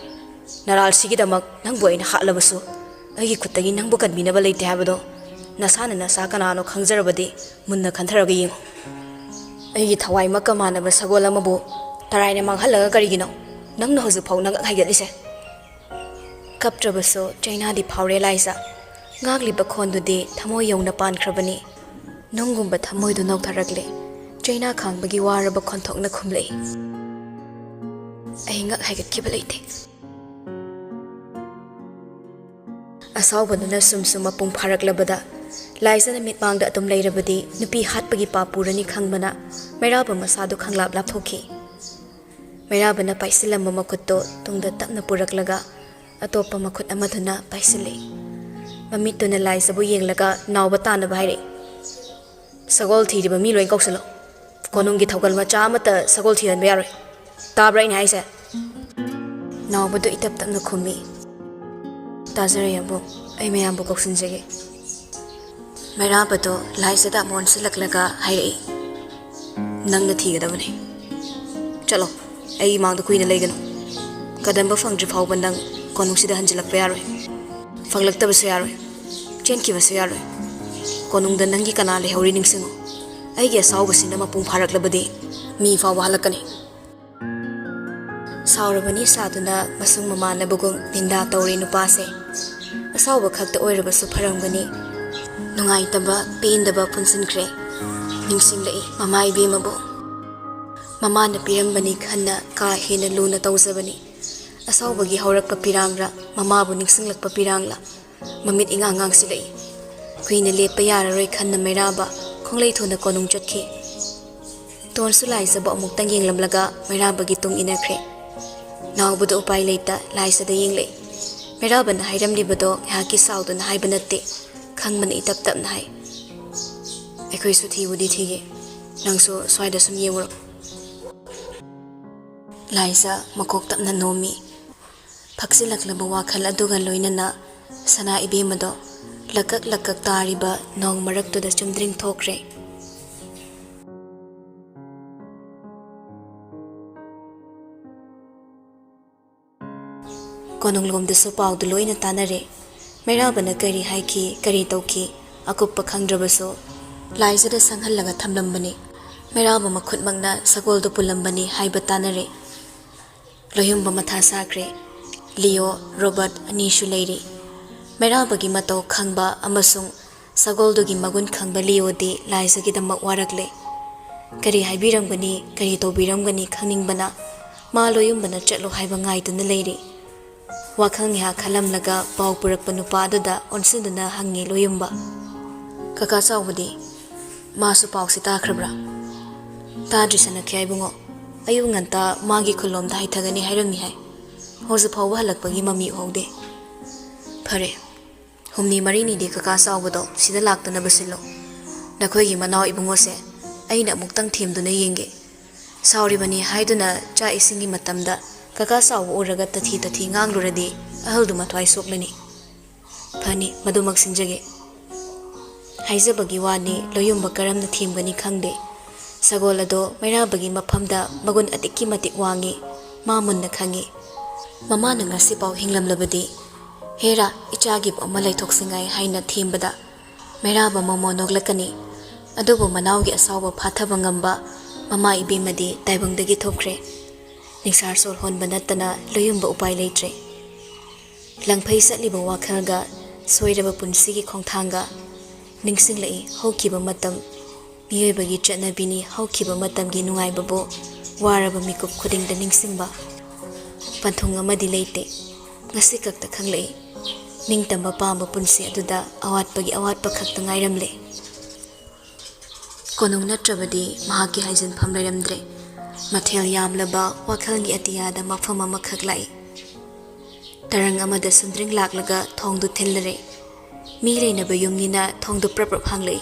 ꯅꯔꯥꯜꯁꯤꯒꯤꯗꯃꯛ ꯅꯪꯕꯨ ꯑꯩꯅ ꯍꯥꯠꯂꯕꯁꯨ ꯑꯩꯒꯤ ꯈꯨꯠꯇꯒꯤ ꯅꯪꯕꯨ ꯀꯟꯕꯤꯅꯕ ꯂꯩꯇꯦ ꯍꯥꯏꯕꯗꯣ ꯅꯁꯥꯅ ꯅꯁꯥ ꯀꯅꯥꯅꯣ ꯈꯪꯖꯔꯕꯗꯤ ꯃꯨꯟꯅ ꯈꯟꯊꯔꯒ ꯌꯦꯡꯉꯨ꯫ ꯑꯩꯒꯤ ꯊꯋꯥꯏꯃꯛꯀ ꯃꯥꯟꯅꯕ ꯁꯒꯣꯜ ꯑꯃꯕꯨ ꯇꯔꯥꯏꯅ ꯃꯥꯡꯍꯜꯂꯒ ꯀꯔꯤꯒꯤꯅꯣ ꯅꯪꯅ ꯍꯧꯖꯤꯛꯐꯥꯎ ꯅꯉꯛ ꯍꯥꯏꯒꯠꯂꯤꯁꯦ?" ꯀꯞꯇ꯭ꯔꯕꯁꯨ ꯆꯩꯅꯥꯗꯤ ꯐꯥꯎꯔꯦ ꯂꯥꯏꯖ꯫ ꯉꯥꯡꯂꯤꯕ ꯈꯣꯟꯗꯨꯗꯤ ꯊꯃꯣꯏ ꯌꯧꯅ ꯄꯥꯟꯈ꯭ꯔꯕꯅꯤ꯫ ꯅꯨꯡꯒꯨꯝꯕ ꯊꯃꯣꯏꯗꯨ ꯅꯧꯊꯔꯛꯂꯦ꯫ ꯆꯩꯅꯥ ꯈꯥꯡꯕꯒꯤ ꯋꯥꯔꯕ ꯈꯣꯟꯊꯣꯛꯅ ꯈꯨꯝꯂꯛꯏ꯫ ꯑꯩ ꯉꯛ ꯍꯥꯏꯒꯠꯈꯤꯕ ꯂꯩꯇꯦ꯫ ꯑꯁꯥꯎꯕꯗꯨꯅ ꯁꯨꯝ ꯁꯨꯝ ꯃꯄꯨꯡ ꯐꯥꯔꯛꯂꯕꯗ, ꯂꯥꯏꯖꯅ ꯃꯤꯠꯃꯥꯡꯗ ꯑꯗꯨꯝ ꯂꯩꯔꯕꯗꯤ ꯅꯨꯄꯤ ꯍꯥꯠꯄꯒꯤ ꯄꯥꯞ ꯄꯨꯔꯅꯤ ꯈꯪꯕꯅ, ꯃꯩꯔꯥꯕ ꯃꯁꯥꯗꯨ ꯈꯪꯂꯥꯞ ꯂꯥꯞꯊꯣꯛꯈꯤ꯫ ꯃꯩꯔꯥꯕꯅ ꯄꯥꯏꯁꯤꯜꯂꯝꯕ ꯃꯈꯨꯠꯇꯣ ꯇꯨꯡꯗ ꯇꯞꯅ ꯄꯨꯔꯛꯂꯒ, ꯑꯇꯣꯞꯄ ꯃꯈꯨꯠ ꯑꯃꯗꯨꯅ ꯄꯥꯏꯁꯤꯜꯂꯤ꯫ ꯃꯃꯤꯠꯇꯨꯅ ꯂꯥꯏꯖꯕꯨ ꯌꯦꯡꯂꯒ ꯅꯥꯎꯕ ꯇꯥꯅꯕ ꯍꯥꯏꯔꯛꯏ꯫ "ꯁꯒꯣꯜ ꯊꯤꯔꯤꯕ ꯃꯤ ꯂꯣꯏ ꯀꯧꯁꯤꯜꯂꯣ꯫ ꯀꯣꯅꯨꯡꯒꯤ ꯊꯧꯒꯜ ꯃꯆꯥ ꯑꯃꯠꯇ ꯁꯒꯣꯜ ꯊꯤꯍꯟꯕ ꯌꯥꯔꯣꯏ꯫ ꯇꯥꯕ꯭ꯔꯥ ꯑꯩꯅ ꯍꯥꯏꯁꯦ?" ꯅꯥꯎꯕꯗꯨ ꯏꯇꯞ ꯇꯞꯅ ꯈꯨꯝꯃꯤ꯫ "ꯇꯥꯖꯔꯦ, ꯌꯥꯝꯕꯨꯡ꯫ ꯑꯩ ꯃꯌꯥꯝꯕꯨ ꯀꯧꯁꯤꯟꯖꯒꯦ꯫" ꯃꯩꯔꯥꯕꯗꯣ ꯂꯥꯏꯖꯗ ꯑꯃꯨꯛ ꯑꯣꯟꯁꯤꯜꯂꯛꯂꯒ ꯍꯥꯏꯔꯛꯏ, "ꯅꯪꯅ ꯊꯤꯒꯗꯕꯅꯤ꯫ ꯆꯠꯂꯣ, ꯑꯩ ꯏꯃꯥꯡꯗ ꯀꯨꯏꯅ ꯂꯩꯒꯅꯨ꯫ ꯀꯗꯝꯕ ꯐꯪꯗ꯭ꯔꯤ ꯐꯥꯎꯕ ꯅꯪ ꯀꯣꯅꯨꯡꯁꯤꯗ ꯍꯟꯖꯤꯜꯂꯛꯄ ꯌꯥꯔꯣꯏ꯫ ꯐꯪꯂꯛꯇꯕꯁꯨ ꯌꯥꯔꯣꯏ, ꯆꯦꯟꯈꯤꯕꯁꯨ ꯌꯥꯔꯣꯏ꯫ ꯀꯣꯅꯨꯡꯗ ꯅꯪꯒꯤ ꯀꯅꯥ ꯂꯩꯍꯧꯔꯤ ꯅꯤꯡꯁꯤꯡꯉꯨ꯫ ꯑꯩꯒꯤ ꯑꯁꯥꯎꯕꯁꯤꯅ ꯃꯄꯨꯡ ꯐꯥꯔꯛꯂꯕꯗꯤ ꯃꯤ ꯐꯥꯎꯕ ꯍꯜꯂꯛꯀꯅꯤ꯫" ꯁꯥꯎꯔꯕꯅꯤ ꯁꯥꯗꯨꯅ ꯃꯁꯨꯡ ꯃꯃꯥꯟꯅꯕꯒꯨꯝ ꯅꯤꯟꯗꯥ ꯇꯧꯔꯤ ꯅꯨꯄꯥꯁꯦ꯫ ꯑꯁꯥꯎꯕ ꯈꯛꯇ ꯑꯣꯏꯔꯕꯁꯨ ꯐꯔꯝꯒꯅꯤ꯫ ꯅꯨꯡꯉꯥꯏꯇꯕ, ꯄꯦꯟꯗꯕ ꯄꯨꯟꯁꯤꯟꯈ꯭ꯔꯦ꯫ ꯅꯤꯡꯁꯤꯡꯂꯛꯏ ꯃꯃꯥ ꯏꯕꯦꯝꯃꯕꯨ꯫ ꯃꯃꯥꯅ ꯄꯤꯔꯝꯕꯅꯤ ꯈꯟꯅ ꯀꯥ ꯍꯦꯟꯅ ꯂꯨꯅ ꯇꯧꯖꯕꯅꯤ꯫ ꯑꯁꯥꯎꯕꯒꯤ ꯍꯧꯔꯛꯄ ꯄꯤꯔꯥꯡꯂ, ꯃꯃꯥꯕꯨ ꯅꯤꯡꯁꯤꯡꯂꯛꯄ ꯄꯤꯔꯥꯡꯂ, ꯃꯃꯤꯠ ꯏꯉꯥꯡ ꯉꯥꯡꯁꯤꯜꯂꯛꯏ꯫ ꯀꯨꯏꯅ ꯂꯦꯞꯄ ꯌꯥꯔꯔꯣꯏ ꯈꯟꯅ ꯃꯩꯔꯥꯕ ꯈꯣꯡꯂꯩ ꯊꯨꯅ ꯀꯣꯅꯨꯡ ꯆꯠꯈꯤ꯫ ꯇꯣꯟꯁꯨ ꯂꯥꯏꯖꯕꯨ ꯑꯃꯨꯛꯇꯪ ꯌꯦꯡꯂꯝꯂꯒ ꯃꯩꯔꯥꯕꯒꯤ ꯇꯨꯡ ꯏꯟꯅꯈ꯭ꯔꯦ꯫ ꯅꯥꯎꯕꯗ ꯎꯄꯥꯏ ꯂꯩꯇ ꯂꯥꯏꯖꯗ ꯌꯦꯡꯂꯛꯏ꯫ ꯃꯩꯔꯥꯕꯅ ꯍꯥꯏꯔꯝꯂꯤꯕꯗꯣ ꯉꯥꯏꯍꯥꯛꯀꯤ ꯁꯥꯎꯗꯨꯅ ꯍꯥꯏꯕ ꯅꯠꯇꯦ, ꯈꯪꯕꯅ ꯏꯇꯞ ꯇꯞꯅ ꯍꯥꯏ꯫ "ꯑꯩꯈꯣꯏꯁꯨ ꯊꯤꯕꯨꯗꯤ ꯊꯤꯒꯦ, ꯅꯪꯁꯨ ꯁ꯭ꯋꯥꯏꯗ ꯁꯨꯝ ꯌꯦꯡꯉꯨꯔꯣ꯫" ꯂꯥꯏꯖ ꯃꯀꯣꯛ ꯇꯞꯅ ꯅꯣꯝꯃꯤ꯫ ꯐꯛꯆꯤꯜꯂꯛꯂꯕ ꯋꯥꯈꯜ ꯑꯗꯨꯒ ꯂꯣꯏꯅꯅ ꯁꯅꯥ ꯏꯕꯦꯝꯃꯗꯣ ꯂꯀꯛ ꯂꯀꯛ ꯇꯥꯔꯤꯕ ꯅꯣꯡ ꯃꯔꯛꯇꯨꯗ ꯆꯨꯝꯗ꯭ꯔꯤꯡ ꯊꯣꯛꯈ꯭ꯔꯦ꯫ ꯀꯣꯅꯨꯡꯂꯣꯝꯗꯁꯨ ꯄꯥꯎꯗꯨ ꯂꯣꯏꯅ ꯇꯥꯅꯔꯦ꯫ ꯃꯩꯔꯥꯕꯅ ꯀꯔꯤ ꯍꯥꯏꯈꯤ, ꯀꯔꯤ ꯇꯧꯈꯤ, ꯑꯀꯨꯞꯄ ꯈꯪꯗ꯭ꯔꯕꯁꯨ ꯂꯥꯏꯖꯗ ꯁꯪꯍꯜꯂꯒ ꯊꯝꯂꯝꯕꯅꯤ꯫ ꯃꯩꯔꯥꯕ ꯃꯈꯨꯠꯃꯛꯅ ꯁꯒꯣꯜꯗꯨ ꯄꯨꯜꯂꯝꯕꯅꯤ ꯍꯥꯏꯕ ꯇꯥꯅꯔꯦ꯫ ꯂꯣꯏꯍꯨꯝꯕ ꯃꯊꯥ ꯁꯥꯈ꯭ꯔꯦ꯫ ꯂꯤꯑꯣ, ꯔꯣꯕꯔꯠ ꯑꯅꯤꯁꯨ ꯂꯩꯔꯤ꯫ ꯃꯩꯔꯥꯕꯒꯤ ꯃꯇꯧ ꯈꯪꯕ ꯑꯃꯁꯨꯡ ꯁꯒꯣꯜꯗꯨꯒꯤ ꯃꯒꯨꯟ ꯈꯪꯕ ꯂꯤꯌꯣꯗꯤ ꯂꯥꯏꯖꯒꯤꯗꯃꯛ ꯋꯥꯔꯛꯂꯦ꯫ ꯀꯔꯤ ꯍꯥꯏꯕꯤꯔꯝꯒꯅꯤ, ꯀꯔꯤ ꯇꯧꯕꯤꯔꯝꯒꯅꯤ ꯈꯪꯅꯤꯡꯕꯅ ꯃꯥ ꯂꯣꯌꯨꯝꯕꯅ ꯆꯠꯂꯣ ꯍꯥꯏꯕ ꯉꯥꯏꯗꯨꯅ ꯂꯩꯔꯤ꯫ ꯋꯥꯈꯜ ꯉꯥꯏꯍꯥꯛ ꯈꯜꯂꯝꯂꯒ ꯄꯥꯎ ꯄꯨꯔꯛꯄ ꯅꯨꯄꯥ ꯑꯗꯨꯗ ꯑꯣꯟꯁꯤꯟꯗꯨꯅ ꯍꯪꯉꯤ ꯂꯣꯌꯨꯝꯕ, "ꯀꯀꯥ ꯆꯥꯎꯕꯗꯤ?" "ꯃꯥꯁꯨ ꯄꯥꯎꯁꯤ ꯇꯥꯈ꯭ꯔꯕ꯭ꯔꯥ?" "ꯇꯥꯗ꯭ꯔꯤ ꯁꯅꯈ꯭ꯌꯥ ꯏꯕꯨꯡꯉꯣ꯫ ꯑꯌꯨꯛ ꯉꯟꯇꯥ ꯃꯥꯒꯤ ꯈꯨꯜꯂꯣꯝꯗ ꯍꯥꯏꯊꯒꯅꯤ ꯍꯥꯏꯔꯝꯃꯤ ꯍꯥꯏ꯫ ꯍꯧꯖꯤꯛ ꯐꯥꯎꯕ ꯍꯜꯂꯛꯄꯒꯤ ꯃꯃꯤ ꯎꯍꯧꯗꯦ꯫" "ꯐꯔꯦ, ꯍꯨꯝꯅꯤ ꯃꯔꯤꯅꯤꯗꯤ ꯀꯀꯥ ꯆꯥꯎꯕꯗꯣ ꯁꯤꯗ ꯂꯥꯛꯇꯅꯕ ꯁꯤꯜꯂꯣ꯫ ꯅꯈꯣꯏꯒꯤ ꯃꯅꯥꯎ ꯏꯕꯨꯡꯉꯣꯁꯦ ꯑꯩꯅ ꯑꯃꯨꯛꯇꯪ ꯊꯦꯝꯗꯨꯅ ꯌꯦꯡꯒꯦ꯫ ꯁꯥꯎꯔꯤꯕꯅꯤ ꯍꯥꯏꯗꯨꯅ ꯆꯥꯛ ꯏꯁꯤꯡꯒꯤ ꯃꯇꯝꯗ ꯀꯀꯥ ꯆꯥꯎꯕ ꯎꯔꯒ ꯇꯊꯤ ꯇꯊꯤ ꯉꯥꯡꯂꯨꯔꯗꯤ ꯑꯍꯜꯗꯨ ꯃꯊ꯭ꯋꯥꯏ ꯁꯣꯛꯂꯅꯤ꯫" "ꯐꯅꯤ, ꯃꯗꯨꯃꯛ ꯁꯤꯟꯖꯒꯦ꯫" ꯍꯥꯏꯖꯕꯒꯤ ꯋꯥꯅꯤ, ꯂꯣꯌꯨꯝꯕ ꯀꯔꯝꯅ ꯊꯦꯝꯒꯅꯤ ꯈꯪꯗꯦ꯫ ꯁꯒꯣꯜ ꯑꯗꯣ ꯃꯩꯔꯥꯕꯒꯤ ꯃꯐꯝꯗ ꯃꯒꯨꯟ ꯑꯗꯨꯛꯀꯤ ꯃꯇꯤꯛ ꯋꯥꯡꯉꯤ, ꯃꯥ ꯃꯨꯟꯅ ꯈꯪꯉꯤ꯫ ꯃꯃꯥꯅ ꯉꯁꯤꯐꯥꯎ ꯍꯤꯡꯂꯝꯂꯕꯗꯤ, "ꯍꯦꯔꯥ, ꯏꯆꯥꯒꯤꯕꯨ ꯑꯃ ꯂꯩꯊꯣꯛꯁꯤꯉꯥꯏ" ꯍꯥꯏꯅ ꯊꯦꯝꯕꯗ ꯃꯩꯔꯥꯕ ꯃꯃꯣ ꯅꯣꯛꯂꯛꯀꯅꯤ꯫ ꯑꯗꯨꯕꯨ ꯃꯅꯥꯎꯒꯤ ꯑꯁꯥꯎꯕ ꯐꯥꯊꯕ ꯉꯝꯕ ꯃꯃꯥ ꯏꯕꯦꯝꯃꯗꯤ ꯇꯥꯏꯕꯪꯗꯒꯤ ꯊꯣꯛꯈ꯭ꯔꯦ꯫ ꯅꯤꯡꯁꯥꯔ ꯁꯣꯔ ꯍꯣꯟꯕ ꯅꯠꯇꯅ ꯂꯣꯌꯨꯝꯕ ꯎꯄꯥꯏ ꯂꯩꯇ꯭ꯔꯦ꯫ ꯂꯪꯐꯩ ꯆꯠꯂꯤꯕ ꯋꯥꯈꯜꯒ ꯁꯣꯏꯔꯕ ꯄꯨꯟꯁꯤꯒꯤ ꯈꯣꯡꯊꯥꯡꯒ ꯅꯤꯡꯁꯤꯡꯂꯛꯏ ꯍꯧꯈꯤꯕ ꯃꯇꯝ꯫ ꯃꯤꯑꯣꯏꯕꯒꯤ ꯆꯠꯅꯕꯤꯅꯤ ꯍꯧꯈꯤꯕ ꯃꯇꯝꯒꯤ ꯅꯨꯡꯉꯥꯏꯕꯕꯨ ꯋꯥꯔꯕ ꯃꯤꯀꯨꯞ ꯈꯨꯗꯤꯡꯗ ꯅꯤꯡꯁꯤꯡꯕ꯫ ꯄꯟꯊꯨꯡ ꯑꯃꯗꯤ ꯂꯩꯇꯦ꯫ ꯉꯁꯤ ꯈꯛꯇ ꯈꯪꯂꯛꯏ꯫ ꯅꯤꯡꯇꯝꯕ ꯄꯥꯝꯕ ꯄꯨꯟꯁꯤ ꯑꯗꯨꯗ ꯑꯋꯥꯠꯄꯒꯤ ꯑꯋꯥꯠꯄ ꯈꯛꯇ ꯉꯥꯏꯔꯝꯂꯦ꯫ ꯀꯣꯅꯨꯡ ꯅꯠꯇ꯭ꯔꯕꯗꯤ ꯃꯍꯥꯛꯀꯤ ꯍꯥꯏꯖꯤꯟꯐꯝ ꯂꯩꯔꯝꯗ꯭ꯔꯦ꯫ ꯃꯊꯦꯜ ꯌꯥꯝꯂꯕ ꯋꯥꯈꯜꯒꯤ ꯑꯇꯤꯌꯥꯗ ꯃꯐꯝ ꯑꯃꯈꯛ ꯂꯥꯛꯏ꯫ ꯇꯔꯪ ꯑꯃꯗ ꯁꯨꯝꯗ꯭ꯔꯤꯡ ꯂꯥꯛꯂꯒ ꯊꯣꯡꯗꯨ ꯊꯤꯜꯂꯔꯦ꯫ ꯃꯤ ꯂꯩꯅꯕ ꯌꯨꯝꯅꯤꯅ ꯊꯣꯡꯗꯨ ꯄ꯭ꯔꯞ ꯄ꯭ꯔꯞ ꯍꯥꯡꯂꯛꯏ꯫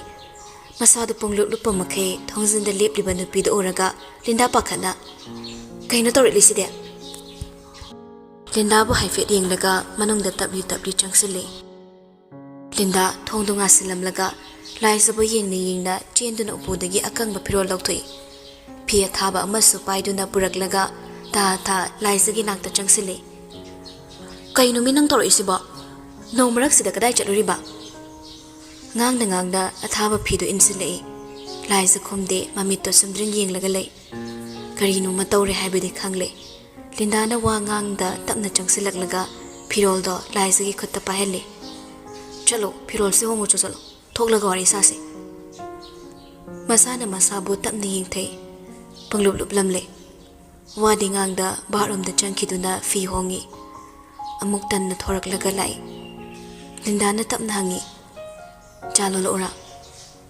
ꯃꯁꯥꯗꯨ ꯄꯨꯡꯂꯨꯞ ꯂꯨꯞꯄ ꯃꯈꯩ ꯊꯣꯡꯖꯤꯟꯗ ꯂꯦꯞꯂꯤꯕ ꯅꯨꯄꯤꯗꯨ ꯎꯔꯒ ꯂꯤꯟꯗꯥ ꯄꯥꯈꯠꯅ, "ꯀꯩꯅꯣ ꯇꯧꯔꯛꯂꯤꯁꯤꯗꯤ?" ꯂꯤꯟꯗꯥꯕꯨ ꯍꯥꯏꯐꯦꯠ ꯌꯦꯡꯂꯒ ꯃꯅꯨꯡꯗ ꯇꯞꯂꯤ ꯇꯞꯂꯤ ꯆꯪꯁꯤꯜꯂꯤ꯫ ꯂꯤꯟꯗꯥ ꯊꯣꯡꯗꯨ ꯉꯥꯁꯤꯜꯂꯝꯂꯒ ꯂꯥꯏꯖꯕꯨ ꯌꯦꯡꯅ ꯌꯦꯡꯅ ꯆꯦꯟꯗꯨꯅ ꯎꯄꯨꯗꯒꯤ ꯑꯀꯪꯕ ꯐꯤꯔꯣꯜ ꯂꯧꯊꯣꯛꯏ꯫ ꯐꯤ ꯑꯊꯥꯕ ꯑꯃꯁꯨ ꯄꯥꯏꯗꯨꯅ ꯄꯨꯔꯛꯂꯒ ꯊꯥ ꯊꯥ ꯂꯥꯏꯖꯒꯤ ꯅꯥꯛꯇ ꯆꯪꯁꯤꯜꯂꯤ꯫ "ꯀꯩꯅꯣꯃꯤ ꯅꯪ ꯇꯧꯔꯛꯏꯁꯤꯕꯣ? ꯅꯣꯡ ꯃꯔꯛꯁꯤꯗ ꯀꯗꯥꯏ ꯆꯠꯂꯨꯔꯤꯕ?" ꯉꯥꯡꯅ ꯉꯥꯡꯅ ꯑꯊꯥꯕ ꯐꯤꯗꯨ ꯏꯟꯁꯤꯜꯂꯛꯏ꯫ ꯂꯥꯏꯖ ꯈꯨꯝꯗꯦ, ꯃꯃꯤꯠꯇꯣ ꯁꯨꯝꯗ꯭ꯔꯤꯡ ꯌꯦꯡꯂꯒ ꯂꯩ꯫ ꯀꯔꯤꯅꯣꯃ ꯇꯧꯔꯦ ꯍꯥꯏꯕꯗꯤ ꯈꯪꯂꯦ꯫ ꯂꯤꯟꯗꯥꯅ ꯋꯥ ꯉꯥꯡꯗ ꯇꯞꯅ ꯆꯪꯁꯤꯜꯂꯛꯂꯒ ꯐꯤꯔꯣꯜꯗꯣ ꯂꯥꯏꯖꯒꯤ ꯈꯨꯠꯇ ꯄꯥꯏꯍꯜꯂꯤ꯫ ꯆꯠꯂꯣ, ꯐꯤꯔꯣꯜꯁꯦ ꯍꯣꯡꯉꯨꯆꯣ, ꯆꯠꯂꯣ꯫ ꯊꯣꯛꯂꯒ ꯋꯥꯔꯤ ꯁꯥꯁꯦ꯫ ꯃꯁꯥꯅ ꯃꯁꯥꯕꯨ ꯇꯞꯅ ꯌꯦꯡꯊꯩ꯫ ꯄꯪꯂꯨꯞ ꯂꯨꯞꯂꯝꯂꯦ꯫ ꯋꯥꯗꯤ ꯉꯥꯡꯗ ꯕꯥꯠꯔꯨꯝꯗ ꯆꯪꯈꯤꯗꯨꯅ ꯐꯤ ꯍꯣꯡꯉꯤ꯫ ꯑꯃꯨꯛ ꯇꯟꯅ ꯊꯣꯔꯛꯂꯒ ꯂꯥꯛꯏ꯫ ꯂꯤꯟꯗꯥꯅ ꯇꯞꯅ ꯍꯪꯉꯤ, "ꯆꯥ ꯂꯣꯜꯂꯛꯎꯔꯥ?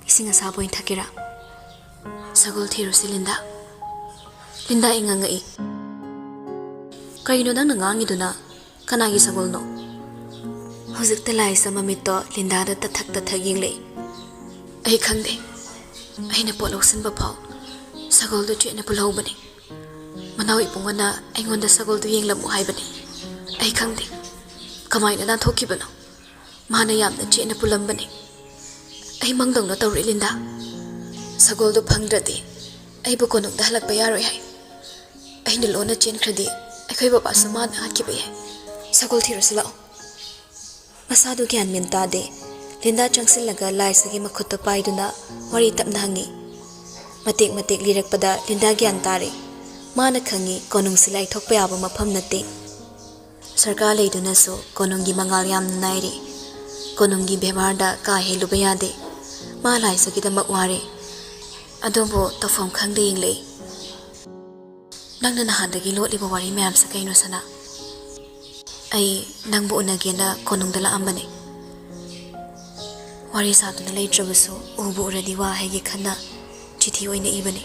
ꯏꯁꯤꯡ ꯑꯁꯥꯕ ꯑꯣꯏꯅ ꯊꯛꯀꯦꯔꯥ?" "ꯁꯒꯣꯜ ꯊꯤꯔꯨꯁꯤ, ꯂꯤꯟꯗꯥ꯫" ꯂꯤꯟꯗꯥ ꯏꯉꯛ ꯉꯛꯏ꯫ "ꯀꯩꯅꯣ ꯅꯪꯅ ꯉꯥꯡꯉꯤꯗꯨꯅ? ꯀꯅꯥꯒꯤ ꯁꯒꯣꯜꯅꯣ?" ꯍꯧꯖꯤꯛꯇ ꯂꯥꯏꯁ ꯃꯃꯤꯠꯇꯣ ꯂꯤꯟꯗꯥꯗ ꯇꯊꯛ ꯇꯊꯛ ꯌꯦꯡꯂꯛꯏ꯫ "ꯑꯩ ꯈꯪꯗꯦ꯫ ꯑꯩꯅ ꯄꯣꯠ ꯂꯧꯁꯤꯟꯕ ꯐꯥꯎ ꯁꯒꯣꯜꯗꯨ ꯆꯦꯠꯅ ꯄꯨꯜꯍꯧꯕꯅꯤ꯫ ꯃꯅꯥꯎ ꯏꯕꯨꯡꯉꯣꯅ ꯑꯩꯉꯣꯟꯗ ꯁꯒꯣꯜꯗꯨ ꯌꯦꯡꯂꯝꯃꯨ ꯍꯥꯏꯕꯅꯤ꯫ ꯑꯩ ꯈꯪꯗꯦ ꯀꯃꯥꯏꯅ ꯅꯥꯟꯊꯣꯛꯈꯤꯕꯅꯣ꯫ ꯃꯥꯅ ꯌꯥꯝꯅ ꯆꯦꯠꯅ ꯄꯨꯜꯂꯝꯕꯅꯤ꯫ ꯑꯩ ꯃꯪꯗꯧꯅ ꯇꯧꯔꯦ, ꯂꯤꯟꯗꯥ꯫ ꯁꯒꯣꯜꯗꯨ ꯐꯪꯗ꯭ꯔꯗꯤ ꯑꯩꯕꯨ ꯀꯣꯅꯨꯡꯗ ꯍꯜꯂꯛꯄ ꯌꯥꯔꯣꯏ ꯍꯥꯏ꯫ ꯑꯩꯅ ꯂꯣꯟꯅ ꯆꯦꯟꯈ꯭ꯔꯗꯤ ꯑꯩꯈꯣꯏ ꯕꯕꯥꯁꯨ ꯃꯥꯅ ꯍꯥꯠꯈꯤꯕ ꯌꯥꯏ꯫ ꯁꯒꯣꯜ ꯊꯤꯔꯨꯁꯤ ꯂꯥꯛꯑꯣ꯫" ꯃꯁꯥꯗꯨ ꯒ꯭ꯌꯥꯟ ꯃꯦꯟ ꯇꯥꯗꯦ꯫ ꯂꯤꯟꯗꯥ ꯆꯪꯁꯤꯜꯂꯒ ꯂꯥꯏꯁꯥꯒꯤ ꯃꯈꯨꯠꯇ ꯄꯥꯏꯗꯨꯅ ꯋꯥꯔꯤ ꯇꯞꯅ ꯍꯪꯉꯤ꯫ ꯃꯇꯦꯛ ꯃꯇꯦꯛ ꯂꯤꯔꯛꯄꯗ ꯂꯤꯟꯗꯥ ꯒ꯭ꯌꯥꯟ ꯇꯥꯔꯦ꯫ ꯃꯥꯅ ꯈꯪꯉꯤ ꯀꯣꯅꯨꯡꯁꯤ ꯂꯥꯏꯊꯣꯛꯄ ꯌꯥꯕ ꯃꯐꯝ ꯅꯠꯇꯦ꯫ ꯁꯔꯀꯥꯔ ꯂꯩꯗꯨꯅꯁꯨ ꯀꯣꯅꯨꯡꯒꯤ ꯃꯉꯥꯜ ꯌꯥꯝꯅ ꯅꯥꯏꯔꯤ꯫ ꯀꯣꯅꯨꯡꯒꯤ ꯕꯦꯕꯥꯔꯗ ꯀꯥ ꯍꯦꯜꯂꯨꯕ ꯌꯥꯗꯦ꯫ ꯃꯥ ꯂꯥꯏꯁꯥꯒꯤꯗꯃꯛ ꯋꯥꯔꯦ꯫ ꯑꯗꯨꯕꯨ ꯇꯧꯐꯝ ꯈꯪꯗꯦ ꯌꯦꯡꯂꯛꯏ꯫ "ꯅꯪꯅ ꯅꯍꯥꯟꯗꯒꯤ ꯂꯣꯠꯂꯤꯕ ꯋꯥꯔꯤ ꯃꯌꯥꯝꯁꯦ ꯀꯩꯅꯣ, ꯁꯅꯥ?" "ꯑꯩ ꯅꯪꯕꯨ ꯎꯅꯒꯦꯅ ꯀꯣꯅꯨꯡꯗ ꯂꯥꯛꯑꯝꯕꯅꯦ꯫ ꯋꯥꯔꯤ ꯁꯥꯗꯨꯅ ꯂꯩꯇ꯭ꯔꯕꯁꯨ ꯎꯕꯨ ꯎꯔꯗꯤ ꯋꯥ ꯍꯥꯏꯒꯦ ꯈꯟꯅ ꯆꯤꯊꯤ ꯑꯣꯏꯅ ꯏꯕꯅꯦ꯫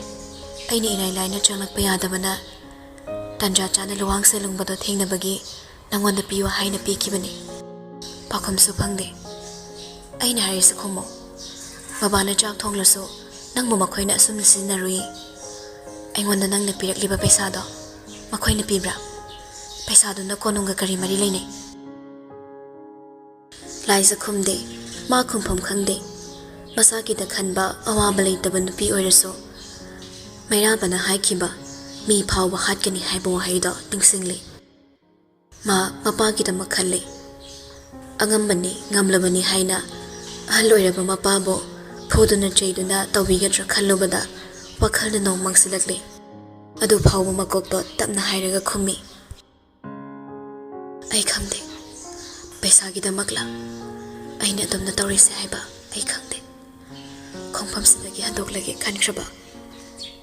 ꯑꯩꯅ ꯏꯔꯥꯏ ꯂꯥꯏꯅ ꯆꯪꯂꯛꯄ ꯌꯥꯗꯕꯅ ꯇꯟꯖꯥ ꯆꯥꯅ ꯂꯨꯋꯥꯡ ꯁꯦꯂꯨꯡꯕꯗꯣ ꯊꯦꯡꯅꯕꯒꯤ ꯅꯪꯉꯣꯟꯗ ꯄꯤꯌꯨ ꯍꯥꯏꯅ ꯄꯤꯈꯤꯕꯅꯤ꯫ ꯄꯥꯎꯈꯨꯝꯁꯨ ꯐꯪꯗꯦ꯫ ꯑꯩꯅ ꯍꯥꯏꯔꯤꯁꯤ ꯈꯨꯝꯃꯣ꯫ ꯕꯕꯥꯅ ꯆꯥꯛ ꯊꯣꯡꯂꯁꯨ ꯅꯪꯕꯨ ꯃꯈꯣꯏꯅ ꯑꯁꯨꯝꯅ ꯁꯤꯖꯤꯟꯅꯔꯨꯏ꯫ ꯑꯩꯉꯣꯟꯗ ꯅꯪꯅ ꯄꯤꯔꯛꯂꯤꯕ ꯄꯩꯁꯥꯗꯣ ꯃꯈꯣꯏꯅ ꯄꯤꯕ꯭ꯔꯥ? ꯄꯩꯁꯥꯗꯨꯅ ꯀꯣꯅꯨꯡꯒ ꯀꯔꯤ ꯃꯔꯤ ꯂꯩꯅꯩ?" ꯂꯥꯏꯖ ꯈꯨꯝꯗꯦ꯫ ꯃꯥ ꯈꯨꯝꯐꯝ ꯈꯪꯗꯦ꯫ ꯃꯁꯥꯒꯤꯗ ꯈꯟꯕ ꯑꯋꯥꯕ ꯂꯩꯇꯕ ꯅꯨꯄꯤ ꯑꯣꯏꯔꯁꯨ ꯃꯩꯔꯥꯕꯅ ꯍꯥꯏꯈꯤꯕ "ꯃꯤ ꯐꯥꯎꯕ ꯍꯥꯠꯀꯅꯤ" ꯍꯥꯏꯕ ꯋꯥꯍꯩꯗꯣ ꯅꯤꯡꯁꯤꯡꯂꯤ꯫ ꯃꯥ ꯃꯄꯥꯒꯤꯗꯃꯛ ꯈꯜꯂꯤ꯫ ꯑꯉꯝꯕꯅꯤ, ꯉꯝꯂꯕꯅꯤ ꯍꯥꯏꯅ ꯑꯍꯜ ꯑꯣꯏꯔꯕ ꯃꯄꯥꯕꯨ ꯐꯨꯗꯨꯅ ꯆꯩꯗꯨꯅ ꯇꯧꯕꯤꯒꯗ꯭ꯔꯥ ꯈꯜꯂꯨꯕꯗ ꯋꯥꯈꯜꯅ ꯅꯣꯡ ꯃꯥꯡꯁꯤꯜꯂꯛꯂꯤ꯫ ꯑꯗꯨ ꯐꯥꯎꯕ ꯃꯀꯣꯛꯇꯣ ꯇꯞꯅ ꯍꯥꯏꯔꯒ ꯈꯨꯝꯃꯤ, "ꯑꯩ ꯈꯪꯗꯦ, ꯄꯩꯁꯥꯒꯤꯗꯃꯛꯂ? ꯑꯩ ꯑꯩꯅ ꯑꯗꯨꯝꯅ ꯇꯧꯔꯤꯁꯦ ꯍꯥꯏꯕ ꯑꯩ ꯈꯪꯗꯦ꯫ ꯈꯣꯡꯐꯝꯁꯤꯗꯒꯤ ꯍꯟꯗꯣꯛꯂꯒꯦ ꯈꯟꯈ꯭ꯔꯕ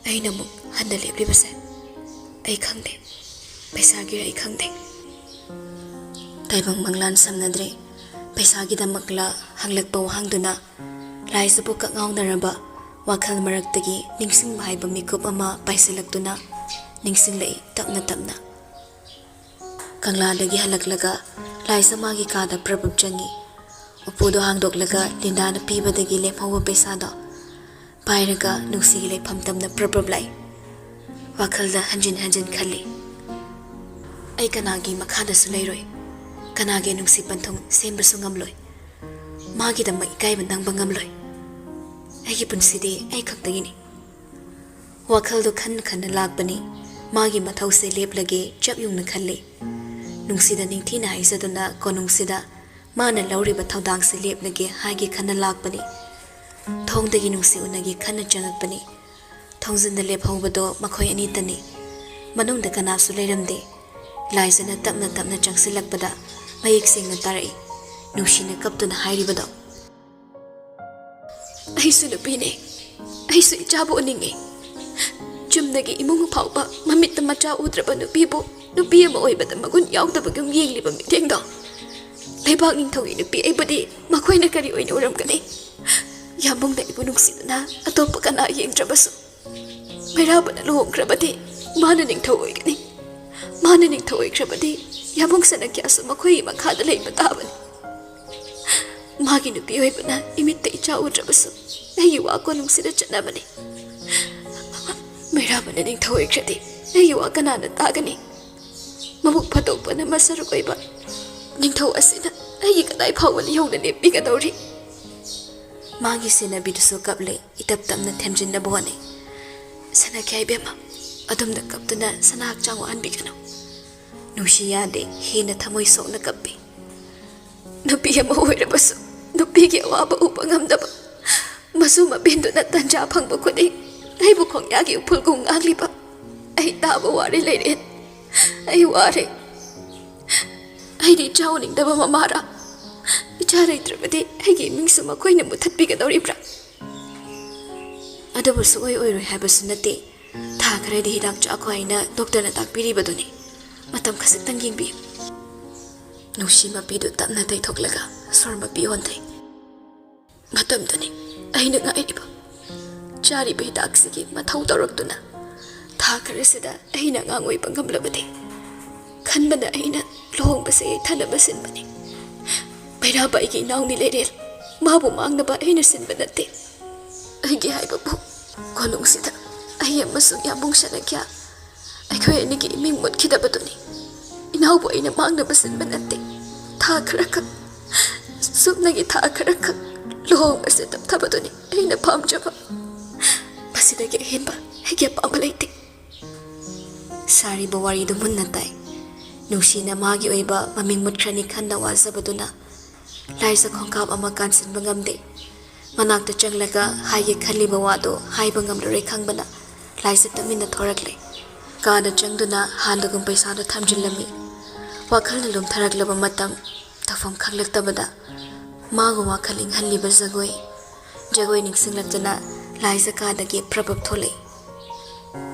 ꯑꯩꯅ ꯑꯃꯨꯛ ꯍꯟꯅ ꯂꯦꯞꯂꯤꯕꯁꯦ ꯑꯩ ꯈꯪꯗꯦ꯫ ꯄꯩꯁꯥꯒꯤꯔ ꯑꯩ ꯈꯪꯗꯦ꯫ ꯇꯥꯏꯕꯪ ꯃꯪꯂꯥꯟ ꯁꯝꯅꯗ꯭ꯔꯦ꯫ ꯄꯩꯁꯥꯒꯤꯗꯃꯛꯂ ꯍꯪꯂꯛꯄ ꯋꯥꯍꯪꯗꯨꯅ ꯂꯥꯏꯖꯕꯨ ꯀꯛꯉꯥꯎꯅꯔꯕ ꯋꯥꯈꯜ ꯃꯔꯛꯇꯒꯤ ꯅꯤꯡꯁꯤꯡꯕ ꯍꯥꯏꯕ ꯃꯤꯀꯨꯞ ꯑꯃ ꯄꯥꯏꯁꯤꯜꯂꯛꯇꯨꯅ ꯅꯤꯡꯁꯤꯡꯂꯛꯏ ꯇꯞꯅ ꯇꯞꯅ꯫ ꯀꯪꯂꯥꯗꯒꯤ ꯍꯜꯂꯛꯂꯒ ꯂꯥꯏꯖ ꯃꯥꯒꯤ ꯀꯥꯗ ꯄ꯭ꯔꯞ ꯄ꯭ꯔꯞ ꯆꯪꯉꯤ꯫ ꯎꯄꯨꯗꯣ ꯍꯥꯡꯗꯣꯛꯂꯒ ꯂꯤꯟꯗꯥꯅ ꯄꯤꯕꯗꯒꯤ ꯂꯦꯝꯍꯧꯕ ꯄꯩꯁꯥꯗꯣ ꯄꯥꯏꯔꯒ ꯅꯨꯡꯁꯤꯒꯤ ꯂꯩꯐꯝ ꯇꯝꯅ ꯄ꯭ꯔꯞ ꯄ꯭ꯔꯞ ꯂꯥꯛꯏ꯫ ꯋꯥꯈꯜꯗ ꯍꯟꯖꯤꯟ ꯍꯟꯖꯤꯟ ꯈꯜꯂꯤ꯫ ꯑꯩ ꯀꯅꯥꯒꯤ ꯃꯈꯥꯗꯁꯨ ꯂꯩꯔꯣꯏ꯫ ꯀꯅꯥꯒꯤ ꯅꯨꯡꯁꯤ ꯄꯟꯊꯨꯡ ꯁꯦꯝꯕꯁꯨ ꯉꯝꯂꯣꯏ꯫ ꯃꯥꯒꯤꯗꯃꯛ ꯏꯀꯥꯏꯕ ꯅꯪꯕ ꯉꯝꯂꯣꯏ꯫ ꯑꯩꯒꯤ ꯄꯨꯟꯁꯤꯗꯤ ꯑꯩ ꯈꯛꯇꯒꯤꯅꯤ꯫ ꯋꯥꯈꯜꯗꯣ ꯈꯟꯅ ꯈꯟꯅ ꯂꯥꯛꯄꯅꯤ꯫ ꯃꯥꯒꯤ ꯃꯊꯧꯁꯦ ꯂꯦꯞꯂꯒꯦ ꯆꯞ ꯌꯨꯡꯅ ꯈꯜꯂꯤ꯫ ꯅꯨꯡꯁꯤꯗ ꯅꯤꯡꯊꯤꯅ ꯍꯥꯏꯖꯗꯨꯅ ꯀꯣꯅꯨꯡꯁꯤꯗ ꯃꯥꯅ ꯂꯧꯔꯤꯕ ꯊꯧꯗꯥꯡꯁꯦ ꯂꯦꯞꯂꯒꯦ ꯍꯥꯏꯒꯦ ꯈꯟꯅ ꯂꯥꯛꯄꯅꯤ꯫ ꯊꯣꯡꯗꯒꯤ ꯅꯨꯡꯁꯤ ꯎꯅꯒꯦ ꯈꯟꯅ ꯆꯪꯉꯛꯄꯅꯤ꯫ ꯊꯣꯡꯖꯤꯟꯗ ꯂꯦꯞꯍꯧꯕꯗꯣ ꯃꯈꯣꯏ ꯑꯅꯤꯇꯅꯤ꯫ ꯃꯅꯨꯡꯗ ꯀꯅꯥꯁꯨ ꯂꯩꯔꯝꯗꯦ꯫ ꯂꯥꯏꯖꯅ ꯇꯞꯅ ꯇꯞꯅ ꯆꯪꯁꯤꯜꯂꯛꯄꯗ ꯃꯌꯦꯛ ꯁꯦꯡꯅ ꯇꯥꯔꯛꯏ꯫ ꯅꯨꯡꯁꯤꯅ ꯀꯞꯇꯨꯅ ꯍꯥꯏꯔꯤꯕꯗꯣ꯫ "ꯑꯩꯁꯨ ꯅꯨꯄꯤꯅꯦ꯫ ꯑꯩꯁꯨ ꯏꯆꯥꯕꯨ ꯎꯅꯤꯡꯉꯤ꯫ ꯆꯨꯝꯅꯒꯤ ꯏꯃꯨꯡ ꯐꯥꯎꯕ ꯃꯃꯤꯠꯇ ꯃꯆꯥ ꯎꯗ꯭ꯔꯕ ꯅꯨꯄꯤꯕꯨ ꯅꯨꯄꯤ ꯑꯃ ꯑꯣꯏꯕꯗ ꯃꯒꯨꯟ ꯌꯥꯎꯗꯕꯒꯨꯝ ꯌꯦꯡꯂꯤꯕ ꯃꯤꯠꯌꯦꯡꯗꯣ꯫ ꯂꯩꯕꯥꯛ ꯅꯤꯡꯊꯧꯒꯤ ꯅꯨꯄꯤ ꯑꯩꯕꯨꯗꯤ ꯃꯈꯣꯏꯅ ꯀꯔꯤ ꯑꯣꯏꯅ ꯎꯔꯝꯒꯅꯤ? ꯌꯥꯝꯕꯨꯡꯅ ꯑꯩꯕꯨ ꯅꯨꯡꯁꯤꯗꯨꯅ ꯑꯇꯣꯞꯄ ꯀꯅꯥ ꯌꯦꯡꯗ꯭ꯔꯕꯁꯨ, ꯃꯩꯔꯥꯕꯅ ꯂꯨꯍꯣꯡꯈ꯭ꯔꯕꯗꯤ ꯃꯥꯅ ꯅꯤꯡꯊꯧ ꯑꯣꯏꯒꯅꯤ꯫ ꯃꯥꯅ ꯅꯤꯡꯊꯧ ꯑꯣꯏꯈ꯭ꯔꯕꯗꯤ ꯌꯥꯕꯨꯡ ꯁꯅꯥꯈ꯭ꯌꯥꯁꯨ ꯃꯈꯣꯏꯒꯤ ꯃꯈꯥꯗ ꯂꯩꯕ ꯇꯥꯕꯅꯤ꯫ ꯃꯥꯒꯤ ꯅꯨꯄꯤ ꯑꯣꯏꯕꯅ ꯏꯃꯤꯠꯇ ꯏꯆꯥ ꯎꯗ꯭ꯔꯕꯁꯨ ꯑꯩꯒꯤ ꯋꯥ ꯀꯣꯅꯨꯡꯁꯤꯗ ꯆꯠꯅꯕꯅꯤ꯫ ꯃꯩꯔꯥꯕꯅ ꯅꯤꯡꯊꯧ ꯑꯣꯏꯈ꯭ꯔꯗꯤ ꯑꯩꯒꯤ ꯋꯥ ꯀꯅꯥꯅ ꯇꯥꯒꯅꯤ? ꯃꯕꯨꯛ ꯐꯠꯇꯣꯛꯄꯅ ꯃꯁꯔꯨꯛ ꯑꯣꯏꯕ ꯅꯤꯡꯊꯧ ꯑꯁꯤꯅ ꯑꯩꯒꯤ ꯀꯗꯥꯏ ꯐꯥꯎꯕ ꯂꯩꯍꯧꯅ ꯂꯦꯞꯄꯤꯒꯗꯧꯔꯤ?" ꯃꯥꯒꯤ ꯁꯦꯟꯅꯕꯤꯗꯨꯁꯨ ꯀꯞꯂꯦ꯫ ꯏꯇꯞ ꯇꯞꯅ ꯊꯦꯝꯖꯤꯟꯅꯕ ꯍꯣꯠꯅꯩ꯫ "ꯁꯅꯥꯈ꯭ꯌꯥ ꯏꯕꯦꯝꯃ, ꯑꯗꯨꯝꯅ ꯀꯞꯇꯨꯅ ꯁꯅꯥ ꯍꯛꯆꯥꯡ ꯋꯥꯍꯟꯕꯤꯒꯅꯨ꯫ ꯅꯨꯡꯁꯤ ꯌꯥꯗꯦ, ꯍꯦꯟꯅ ꯊꯃꯣꯏ ꯁꯣꯛꯅ ꯀꯞꯄꯤ꯫ ꯅꯨꯄꯤ ꯑꯃ ꯑꯣꯏꯔꯕꯁꯨ ꯅꯨꯄꯤꯒꯤ ꯑꯋꯥꯕ ꯎꯕ ꯉꯝꯗꯕ ꯃꯁꯨ ꯃꯕꯦꯟꯗꯨꯅ ꯇꯟꯖꯥ ꯐꯪꯕ ꯈꯨꯗꯤꯡ ꯑꯩꯕꯨ ꯈꯣꯡꯌꯥꯒꯤ ꯎꯐꯨꯜꯒꯨꯝ ꯉꯥꯛꯂꯤꯕ ꯑꯩ ꯇꯥꯕ ꯋꯥꯔꯦ ꯂꯩꯔꯦꯟ꯫ ꯑꯩ ꯋꯥꯔꯦ꯫ ꯑꯩꯗꯤ ꯏꯆꯥ ꯎꯅꯤꯡꯗꯕ ꯃꯃꯥꯔꯥ? ꯏꯆꯥ ꯂꯩꯇ꯭ꯔꯕꯗꯤ ꯑꯩꯒꯤ ꯏꯃꯤꯡꯁꯨ ꯃꯈꯣꯏꯅ ꯃꯨꯊꯠꯄꯤꯒꯗꯧꯔꯤꯕ꯭ꯔꯥ? ꯑꯗꯨꯕꯨ ꯁꯨꯛꯑꯣꯏ ꯑꯣꯏꯔꯣꯏ ꯍꯥꯏꯕꯁꯨ ꯅꯠꯇꯦ꯫ ꯊꯥ ꯈꯔꯗꯤ ꯍꯤꯗꯥꯛ ꯆꯥꯈꯣ ꯍꯥꯏꯅ ꯗꯣꯛꯇꯔꯅ ꯇꯥꯛꯄꯤꯔꯤꯕꯗꯨꯅꯤ꯫ ꯃꯇꯝ ꯈꯖꯤꯛꯇꯪ ꯌꯦꯡꯕꯤꯌꯨ꯫ ꯅꯨꯡꯁꯤ ꯃꯄꯤꯗꯨ ꯇꯞꯅ ꯇꯩꯊꯣꯛꯂꯒ ꯁꯣꯔ ꯃꯄꯤ ꯍꯣꯟꯊꯩ꯫ ꯃꯇꯝꯗꯨꯅꯤ ꯑꯩꯅ ꯉꯥꯏꯔꯤꯕ꯫ ꯆꯥꯔꯤꯕ ꯍꯤꯗꯥꯛꯁꯤꯒꯤ ꯃꯊꯧ ꯇꯧꯔꯛꯇꯨꯅ ꯊꯥ ꯈꯔꯁꯤꯗ ꯑꯩꯅ ꯑꯉꯥꯡ ꯑꯣꯏꯕ ꯉꯝꯂꯕꯗꯤ ꯈꯟꯕꯅ ꯑꯩꯅ ꯂꯨꯍꯣꯡꯕꯁꯦ ꯌꯩꯊꯅꯕ ꯁꯤꯟꯕꯅꯤ꯫ ꯃꯩꯔꯥꯕ ꯑꯩꯒꯤ ꯏꯅꯥꯎꯅꯤ ꯂꯩꯔꯦꯜ, ꯃꯥꯕꯨ ꯃꯥꯡꯅꯕ ꯑꯩꯅ ꯁꯤꯟꯕ ꯅꯠꯇꯦ꯫ ꯑꯩꯒꯤ ꯍꯥꯏꯕꯕꯨ ꯀꯣꯅꯨꯡꯁꯤꯗ ꯑꯩ ꯑꯃꯁꯨꯡ ꯌꯥꯝꯕꯨꯡ ꯁꯅꯥꯈ꯭ꯌꯥ ꯑꯩꯈꯣꯏ ꯑꯅꯤꯒꯤ ꯏꯃꯤꯡ ꯃꯨꯠꯈꯤꯗꯕꯗꯨꯅꯤ꯫ ꯏꯅꯥꯎꯕꯨ ꯑꯩꯅ ꯃꯥꯡꯅꯕ ꯁꯤꯟꯕ ꯅꯠꯇꯦ꯫ ꯊꯥ ꯈꯔꯈꯛ, ꯁꯨꯞꯅꯒꯤ ꯊꯥ ꯈꯔꯈꯛ ꯂꯨꯍꯣꯡꯕꯁꯦ ꯇꯞꯊꯕꯗꯨꯅꯤ ꯑꯩꯅ ꯄꯥꯝꯖꯕ꯫ ꯃꯁꯤꯗꯒꯤ ꯑꯍꯦꯟꯕ ꯑꯩꯒꯤ ꯑꯄꯥꯝꯕ ꯂꯩꯇꯦ꯫ ꯁꯥꯔꯤꯕ ꯋꯥꯔꯤꯗꯨ ꯃꯨꯟꯅ ꯇꯥꯏ꯫ ꯅꯨꯡꯁꯤꯅ ꯃꯥꯒꯤ ꯑꯣꯏꯕ ꯃꯃꯤꯡ ꯃꯨꯠꯈ꯭ꯔꯅꯤ ꯈꯟꯅ ꯋꯥꯖꯕꯗꯨꯅ ꯂꯥꯏꯖ ꯈꯣꯡꯀꯥꯞ ꯑꯃ ꯀꯥꯟꯁꯤꯟꯕ ꯉꯝꯗꯦ꯫ ꯃꯅꯥꯛꯇ ꯆꯪꯂꯒ ꯍꯥꯏꯒꯦ ꯈꯜꯂꯤꯕ ꯋꯥꯗꯨ ꯍꯥꯏꯕ ꯉꯝꯂꯔꯣꯏ ꯈꯪꯕꯅ ꯂꯥꯏꯖ ꯇꯨꯃꯤꯟꯅ ꯊꯣꯔꯛꯂꯦ꯫ ꯀꯥꯗ ꯆꯪꯗꯨꯅ ꯍꯥꯟꯗꯒꯨꯝ ꯄꯩꯁꯥꯗꯨ ꯊꯝꯖꯤꯜꯂꯝꯃꯤ꯫ ꯋꯥꯈꯜꯅ ꯂꯨꯝꯊꯔꯛꯂꯕ ꯃꯇꯝ, ꯇꯧꯐꯝ ꯈꯪꯂꯛꯇꯕꯗ ꯃꯥꯒ ꯋꯥꯈꯜ ꯏꯪꯍꯜꯂꯤꯕ ꯖꯒꯣꯏ, ꯖꯒꯣꯏ ꯅꯤꯡꯁꯤꯡꯂꯛꯇꯨꯅ ꯂꯥꯏꯖ ꯀꯥꯗꯒꯤ ꯄ꯭ꯔꯞ ꯄ꯭ꯔꯞ ꯊꯣꯛꯂꯛꯏ꯫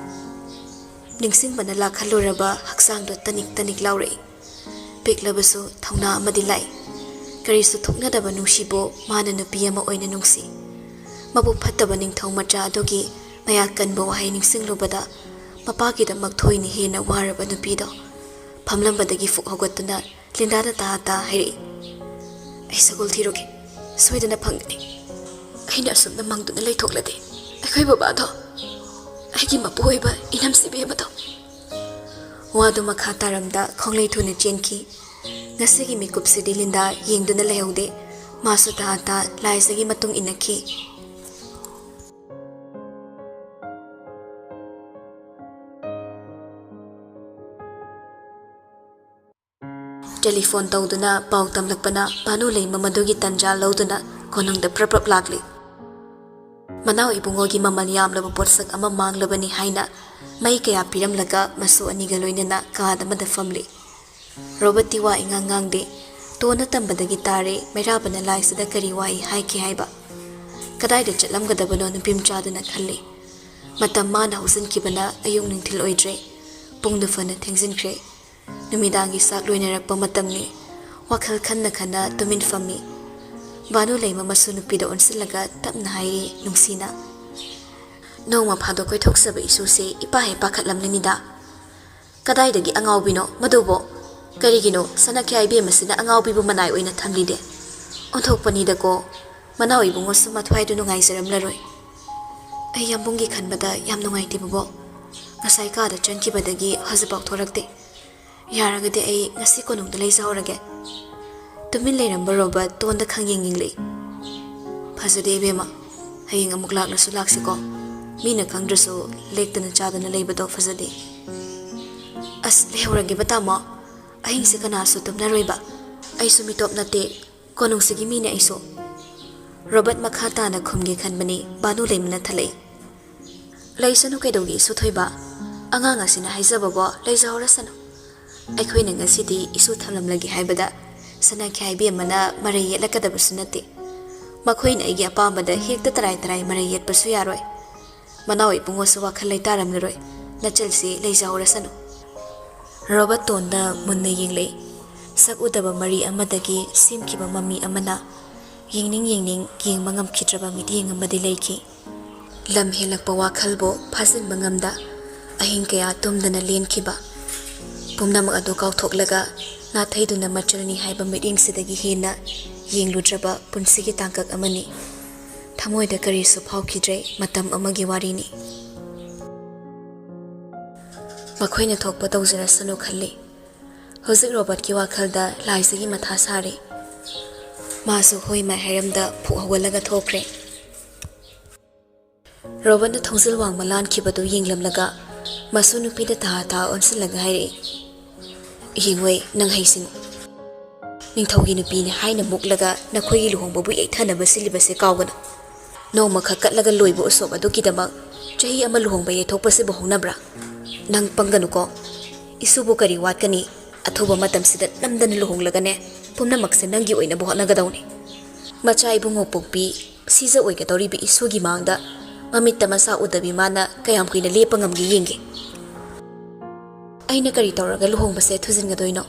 ꯅꯤꯡꯁꯤꯡꯕꯅ ꯂꯥꯛꯍꯜꯂꯨꯔꯕ ꯍꯛꯆꯥꯡꯗꯣ ꯇꯅꯤꯛ ꯇꯅꯤꯛ ꯂꯥꯎꯔꯛꯏ꯫ ꯄꯤꯛꯂꯕꯁꯨ ꯊꯧꯅꯥ ꯑꯃꯗꯤ ꯂꯥꯛꯏ꯫ ꯀꯔꯤꯁꯨ ꯊꯣꯛꯅꯗꯕ ꯅꯨꯡꯁꯤꯕꯨ ꯃꯥꯅ ꯅꯨꯄꯤ ꯑꯃ ꯑꯣꯏꯅ ꯅꯨꯡꯁꯤ꯫ ꯃꯕꯨꯛ ꯐꯠꯇꯕ ꯅꯤꯡꯊꯧ ꯃꯆꯥ ꯑꯗꯨꯒꯤ ꯃꯌꯥ ꯀꯟꯕ ꯋꯥꯍꯩ ꯅꯤꯡꯁꯤꯡꯂꯨꯕꯗ ꯃꯄꯥꯒꯤꯗꯃꯛ ꯊꯣꯏꯅ ꯍꯦꯟꯅ ꯋꯥꯔꯕ ꯅꯨꯄꯤꯗꯣ ꯐꯝꯂꯝꯕꯗꯒꯤ ꯐꯨꯛ ꯍꯧꯒꯠꯇꯨꯅ ꯂꯤꯟꯗꯥꯗ ꯇꯥ ꯇꯥ ꯍꯥꯏꯔꯛꯏ꯫ "ꯑꯩ ꯁꯒꯣꯜ ꯊꯤꯔꯨꯒꯦ, ꯁꯣꯏꯗꯅ ꯐꯪꯒꯅꯤ꯫ ꯑꯩꯅ ꯑꯁꯨꯝꯅ ꯃꯪꯗꯨꯅ ꯂꯩꯊꯣꯛꯂꯗꯤ ꯑꯩꯈꯣꯏ ꯕꯕꯥꯗꯣ, ꯑꯩꯒꯤ ꯃꯄꯨ ꯑꯣꯏꯕ ꯏꯅꯝ ꯁꯤꯕꯦꯝ ꯑꯗꯣ꯫" ꯋꯥꯗꯨ ꯃꯈꯥ ꯇꯥꯔꯝꯗ ꯈꯣꯡꯂꯩ ꯊꯨꯅ ꯆꯦꯟꯈꯤ꯫ ꯉꯁꯤꯒꯤ ꯃꯤꯀꯨꯞꯁꯤꯗꯤ ꯂꯤꯟꯗꯥ ꯌꯦꯡꯗꯨꯅ ꯂꯩꯍꯧꯗꯦ꯫ ꯃꯥꯁꯨ ꯇꯥ ꯇꯥ ꯂꯥꯏꯖꯒꯤ ꯃꯇꯨꯡ ꯏꯟꯅꯈꯤ꯫ ꯇꯦꯂꯤꯐꯣꯟ ꯇꯧꯗꯨꯅ ꯄꯥꯎ ꯇꯝꯂꯛꯄꯅ ꯚꯥꯅꯨ ꯂꯩꯃ ꯃꯗꯨꯒꯤ ꯇꯟꯖꯥ ꯂꯧꯗꯨꯅ ꯀꯣꯅꯨꯡꯗ ꯄ꯭ꯔꯞ ꯄ꯭ꯔꯞ ꯂꯥꯛꯂꯤ꯫ ꯃꯅꯥꯎ ꯏꯕꯨꯡꯉꯣꯒꯤ ꯃꯃꯜ ꯌꯥꯝꯂꯕ ꯄꯣꯠꯁꯛ ꯑꯃ ꯃꯥꯡꯂꯕꯅꯤ ꯍꯥꯏꯅ ꯃꯩ ꯀꯌꯥ ꯄꯤꯔꯝꯂꯒ ꯃꯁꯨ ꯑꯅꯤꯒ ꯂꯣꯏꯅꯅ ꯀꯥꯗ ꯑꯃꯗ ꯐꯝꯂꯤ꯫ ꯔꯣꯕꯔꯠꯇꯤ ꯋꯥ ꯏꯉꯥꯡ ꯉꯥꯡꯗꯦ꯫ ꯇꯣꯟꯅ ꯇꯝꯕꯗꯒꯤ ꯇꯥꯔꯦ ꯃꯩꯔꯥꯕꯅ ꯂꯥꯏꯁꯤꯗ ꯀꯔꯤ ꯋꯥꯍꯩ ꯍꯥꯏꯈꯤ ꯍꯥꯏꯕ꯫ ꯀꯗꯥꯏꯗ ꯆꯠꯂꯝꯒꯗꯕꯅꯣ ꯅꯨꯄꯤ ꯃꯆꯥꯗꯨꯅ ꯈꯜꯂꯤ꯫ ꯃꯇꯝ ꯃꯥꯅ ꯍꯧꯖꯤꯟꯈꯤꯕꯅ ꯑꯌꯨꯛ ꯅꯨꯡꯊꯤꯜ ꯑꯣꯏꯗ꯭ꯔꯦ꯫ ꯄꯨꯡꯗꯨ ꯐꯅ ꯊꯦꯡꯖꯤꯟꯈ꯭ꯔꯦ꯫ ꯅꯨꯃꯤꯗꯥꯡꯒꯤ ꯆꯥꯛ ꯂꯣꯏꯅꯔꯛꯄ ꯃꯇꯝꯅꯤ꯫ ꯋꯥꯈꯜ ꯈꯟꯅ ꯈꯟꯅ ꯇꯨꯃꯤꯟ ꯐꯝꯃꯤ꯫ ꯚꯥꯅꯨ ꯂꯩꯃ ꯃꯁꯨ ꯅꯨꯄꯤꯗ ꯑꯣꯟꯁꯤꯜꯂꯒ ꯇꯞꯅ ꯍꯥꯏꯔꯤ ꯅꯨꯡꯁꯤꯅ, "ꯅꯣꯡꯃ ꯐꯥꯗꯣꯛ ꯀꯣꯏꯊꯣꯛꯆꯕ ꯏꯁꯨꯁꯦ ꯏꯄꯥ ꯍꯦꯛ ꯄꯥꯈꯠꯂꯝꯂꯅꯤꯗ꯫ ꯀꯗꯥꯏꯗꯒꯤ ꯑꯉꯥꯎꯕꯤꯅꯣ ꯃꯗꯨꯕꯣ? ꯀꯔꯤꯒꯤꯅꯣ ꯁꯅꯥꯈ꯭ꯌꯥꯏ ꯏꯕꯦꯝꯃꯁꯤꯅ ꯑꯉꯥꯎꯕꯤꯕꯨ ꯃꯅꯥꯏ ꯑꯣꯏꯅ ꯊꯝꯂꯤꯗꯦ? ꯑꯣꯟꯊꯣꯛꯄꯅꯤꯗꯀꯣ꯫ ꯃꯅꯥꯎ ꯏꯕꯨꯡꯉꯣꯁꯨ ꯃꯊ꯭ꯋꯥꯏꯗꯨ ꯅꯨꯡꯉꯥꯏꯖꯔꯝꯂꯔꯣꯏ꯫ ꯑꯩ ꯌꯥꯝꯕꯨꯡꯒꯤ ꯈꯟꯕꯗ ꯌꯥꯝ ꯅꯨꯡꯉꯥꯏꯇꯦ ꯕꯣꯕꯣꯛ꯫ ꯉꯁꯥꯏ ꯀꯥꯗ ꯆꯪꯈꯤꯕꯗꯒꯤ ꯍꯧꯖꯤꯛꯐꯥꯎ ꯊꯣꯔꯛꯇꯦ꯫ ꯌꯥꯔꯒꯗꯤ ꯑꯩ ꯉꯁꯤ ꯀꯣꯅꯨꯡꯗ ꯂꯩꯖꯍꯧꯔꯒꯦ꯫" ꯇꯨꯃꯤꯟ ꯂꯩꯔꯝꯕ ꯔꯣꯕꯔꯠ ꯇꯣꯟꯗ ꯈꯪꯌꯦꯡ ꯌꯦꯡꯂꯛꯏ꯫ "ꯐꯖꯗꯦ ꯏꯕꯦꯝꯃ, ꯍꯌꯦꯡ ꯑꯃꯨꯛ ꯂꯥꯛꯂꯁꯨ ꯂꯥꯛꯁꯤꯀꯣ꯫ ꯃꯤꯅ ꯈꯪꯗ꯭ꯔꯁꯨ ꯂꯦꯛꯇꯅ ꯆꯥꯗꯅ ꯂꯩꯕꯗꯣ ꯐꯖꯗꯦ꯫" "ꯑꯁ, ꯂꯩꯍꯧꯔꯒꯦꯕ ꯇꯥꯃꯣ꯫ ꯑꯍꯤꯡꯁꯦ ꯀꯅꯥꯁꯨ ꯇꯨꯝꯅꯔꯣꯏꯕ꯫ ꯑꯩꯁꯨ ꯃꯤꯇꯣꯞ ꯅꯠꯇꯦ꯫ ꯀꯣꯅꯨꯡꯁꯤꯒꯤ ꯃꯤꯅꯦ ꯑꯩꯁꯨ꯫" ꯔꯣꯕꯔꯠ ꯃꯈꯥ ꯇꯥꯅ ꯈꯨꯝꯒꯦ ꯈꯟꯕꯅꯤ, ꯚꯥꯅꯨ ꯂꯩꯃꯅ ꯊꯠꯂꯛꯏ꯫ "ꯂꯩꯁꯅꯨ ꯀꯩꯗꯧꯒꯦ ꯏꯁꯨ ꯊꯣꯏꯕ? ꯑꯉꯥꯡ ꯑꯁꯤꯅ ꯍꯥꯏꯖꯕꯕꯣ, ꯂꯩꯖꯍꯧꯔꯁꯅꯨ꯫ ꯑꯩꯈꯣꯏꯅ ꯉꯁꯤꯗꯤ ꯏꯁꯨ ꯊꯝꯂꯝꯂꯒꯦ ꯍꯥꯏꯕꯗ ꯁꯅꯥꯈ꯭ꯌꯥꯏ ꯏꯕꯦꯝꯃꯅ ꯃꯔꯩ ꯌꯦꯠꯂꯛꯀꯗꯕꯁꯨ ꯅꯠꯇꯦ꯫ ꯃꯈꯣꯏꯅ ꯑꯩꯒꯤ ꯑꯄꯥꯝꯕꯗ ꯍꯦꯛꯇ ꯇꯔꯥꯏ ꯇꯔꯥꯏ ꯃꯔꯩ ꯌꯦꯠꯄꯁꯨ ꯌꯥꯔꯣꯏ꯫ ꯃꯅꯥꯎ ꯏꯕꯨꯡꯉꯣꯁꯨ ꯋꯥꯈꯜ ꯂꯩꯇꯥꯔꯝꯂꯔꯣꯏ꯫ ꯅꯆꯜꯁꯤ ꯂꯩꯖꯍꯧꯔꯁꯅꯨ꯫" ꯔꯣꯕꯔꯠ ꯇꯣꯟꯗ ꯃꯨꯟꯅ ꯌꯦꯡꯂꯛꯏ꯫ ꯁꯛ ꯎꯗꯕ ꯃꯔꯤ ꯑꯃꯗꯒꯤ ꯁꯦꯝꯈꯤꯕ ꯃꯃꯤ ꯑꯃꯅ ꯌꯦꯡꯅꯤꯡ ꯌꯦꯡꯅꯤꯡ ꯌꯦꯡꯕ ꯉꯝꯈꯤꯗ꯭ꯔꯕ ꯃꯤꯠꯌꯦꯡ ꯑꯃꯗꯤ ꯂꯩꯈꯤ꯫ ꯂꯝ ꯍꯦꯜꯂꯛꯄ ꯋꯥꯈꯜꯕꯨ ꯐꯥꯖꯤꯟꯕ ꯉꯝꯗ ꯑꯍꯤꯡ ꯀꯌꯥ ꯇꯨꯝꯗꯅ ꯂꯦꯟꯈꯤꯕ ꯄꯨꯝꯅꯃꯛ ꯑꯗꯨ ꯀꯥꯎꯊꯣꯛꯂꯒ ꯅꯥꯊꯩꯗꯨꯅ ꯃꯆꯜꯅꯤ ꯍꯥꯏꯕ ꯃꯤꯠꯌꯦꯡꯁꯤꯗꯒꯤ ꯍꯦꯟꯅ ꯌꯦꯡꯂꯨꯗ꯭ꯔꯕ ꯄꯨꯟꯁꯤꯒꯤ ꯇꯥꯡꯀꯛ ꯑꯃꯅꯤ꯫ ꯊꯃꯣꯏꯗ ꯀꯔꯤꯁꯨ ꯐꯥꯎꯈꯤꯗ꯭ꯔꯦ, ꯃꯇꯝ ꯑꯃꯒꯤ ꯋꯥꯔꯤꯅꯤ꯫ ꯃꯈꯣꯏꯅ ꯊꯣꯛꯄ ꯇꯧꯖꯔꯁꯅꯨ ꯈꯜꯂꯤ꯫ ꯍꯧꯖꯤꯛ ꯔꯣꯕꯔꯠꯀꯤ ꯋꯥꯈꯜꯗ ꯂꯥꯏꯁꯤꯒꯤ ꯃꯊꯥ ꯁꯥꯔꯤ꯫ ꯃꯥꯁꯨ ꯍꯣꯏ ꯃꯥꯏ ꯍꯥꯏꯔꯝꯗ ꯐꯨꯛ ꯍꯧꯒꯠꯂꯒ ꯊꯣꯛꯈ꯭ꯔꯦ꯫ ꯔꯣꯕꯔꯠꯅ ꯊꯣꯡꯖꯤꯜ ꯋꯥꯡꯃ ꯂꯥꯟꯈꯤꯕꯗꯨ ꯌꯦꯡꯂꯝꯂꯒ ꯃꯁꯨ ꯅꯨꯄꯤꯗ ꯇꯍꯥ ꯇꯍꯥ ꯑꯣꯟꯁꯤꯜꯂꯒ ꯍꯥꯏꯔꯛꯏ, "ꯌꯦꯡꯉꯣꯏ, ꯅꯪ ꯍꯩꯁꯤꯡꯉꯨ꯫ ꯅꯤꯡꯊꯧꯒꯤ ꯅꯨꯄꯤꯅꯤ ꯍꯥꯏꯅ ꯃꯨꯛꯂꯒ ꯅꯈꯣꯏꯒꯤ ꯂꯨꯍꯣꯡꯕꯕꯨ ꯌꯩꯊꯅꯕ ꯁꯤꯜꯂꯤꯕꯁꯦ ꯀꯥꯎꯒꯅꯨ꯫ ꯅꯣꯡꯃꯈꯛ ꯀꯠꯂꯒ ꯂꯣꯏꯕ ꯎꯁꯣꯞ ꯑꯗꯨꯒꯤꯗꯃꯛ ꯆꯍꯤ ꯑꯃ ꯂꯨꯍꯣꯡꯕ ꯌꯩꯊꯣꯛꯄꯁꯤꯕꯨ ꯍꯧꯅꯕ꯭ꯔꯥ? ꯅꯪ ꯄꯪꯒꯅꯨꯀꯣ꯫ ꯏꯁꯨꯕꯨ ꯀꯔꯤ ꯋꯥꯠꯀꯅꯤ? ꯑꯊꯨꯕ ꯃꯇꯝꯁꯤꯗ ꯅꯝꯗꯅ ꯂꯨꯍꯣꯡꯂꯒꯅꯦ, ꯄꯨꯝꯅꯃꯛꯁꯦ ꯅꯪꯒꯤ ꯑꯣꯏꯅꯕ ꯍꯣꯠꯅꯒꯗꯧꯅꯤ꯫ ꯃꯆꯥ ꯏꯕꯨꯡꯉꯣ ꯄꯣꯛꯄꯤ, ꯁꯤꯖ ꯑꯣꯏꯒꯗꯧꯔꯤꯕ ꯏꯁꯨꯒꯤ ꯃꯥꯡꯗ ꯃꯃꯤꯠꯇ ꯃꯆꯥ ꯎꯗꯕꯤ ꯃꯥꯅ ꯀꯌꯥꯝ ꯀꯨꯏꯅ ꯂꯦꯞꯄ ꯉꯝꯒꯦ ꯌꯦꯡꯒꯦ꯫ ꯑꯩꯅ ꯀꯔꯤ ꯇꯧꯔꯒ ꯂꯨꯍꯣꯡꯕꯁꯦ ꯊꯨꯖꯤꯟꯒꯗꯣꯏꯅꯣ?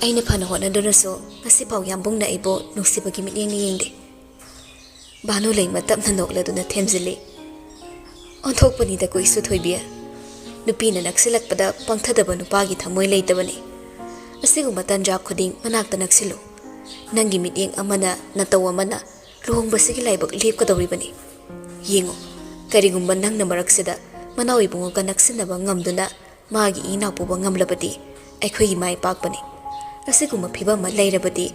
ꯑꯩꯅ ꯐꯅ ꯍꯣꯠꯅꯗꯨꯅꯁꯨ ꯉꯁꯤꯐꯥꯎ ꯌꯥꯝꯕꯨꯡꯅ ꯑꯩꯕꯨ ꯅꯨꯡꯁꯤꯕꯒꯤ ꯃꯤꯠꯌꯦꯡꯅ ꯌꯦꯡꯗꯦ꯫ ꯚꯥꯅꯨ ꯂꯩꯃ ꯇꯞꯅ ꯅꯣꯛꯂꯗꯨꯅ ꯊꯦꯝꯖꯤꯜꯂꯤ꯫ ꯑꯣꯟꯊꯣꯛꯄꯅꯤꯗ ꯀꯨꯏꯁꯨ ꯊꯣꯏꯕꯤ꯫ ꯅꯨꯄꯤꯅ ꯅꯛꯁꯤꯜꯂꯛꯄꯗ ꯄꯪꯊꯗꯕ ꯅꯨꯄꯥꯒꯤ ꯊꯃꯣꯏ ꯂꯩꯇꯕꯅꯤ꯫ ꯑꯁꯤꯒꯨꯝꯕ ꯇꯟꯖꯥ ꯈꯨꯗꯤꯡ ꯃꯅꯥꯛꯇ ꯅꯛꯁꯤꯜꯂꯨ꯫ ꯅꯪꯒꯤ ꯃꯤꯠꯌꯦꯡ ꯑꯃꯅ, ꯅꯇꯧ ꯑꯃꯅ ꯂꯨꯍꯣꯡꯕꯁꯤꯒꯤ ꯂꯥꯏꯕꯛ ꯂꯦꯞꯀꯗꯧꯔꯤꯕꯅꯤ꯫ ꯌꯦꯡꯉꯨ, ꯀꯔꯤꯒꯨꯝꯕ ꯅꯪꯅ ꯃꯔꯛꯁꯤꯗ ꯃꯅꯥꯎ ꯏꯕꯨꯡꯉꯣꯒ ꯅꯛꯁꯤꯟꯅꯕ ꯉꯝꯗꯨꯅ ꯃꯥꯒꯤ ꯏ ꯅꯥꯎ ꯄꯨꯕ ꯉꯝꯂꯕꯗꯤ ꯑꯩꯈꯣꯏꯒꯤ ꯃꯥꯏ ꯄꯥꯛꯄꯅꯤ꯫ ꯑꯁꯤꯒꯨꯝꯕ ꯐꯤꯕꯝ ꯑꯃ ꯂꯩꯔꯕꯗꯤ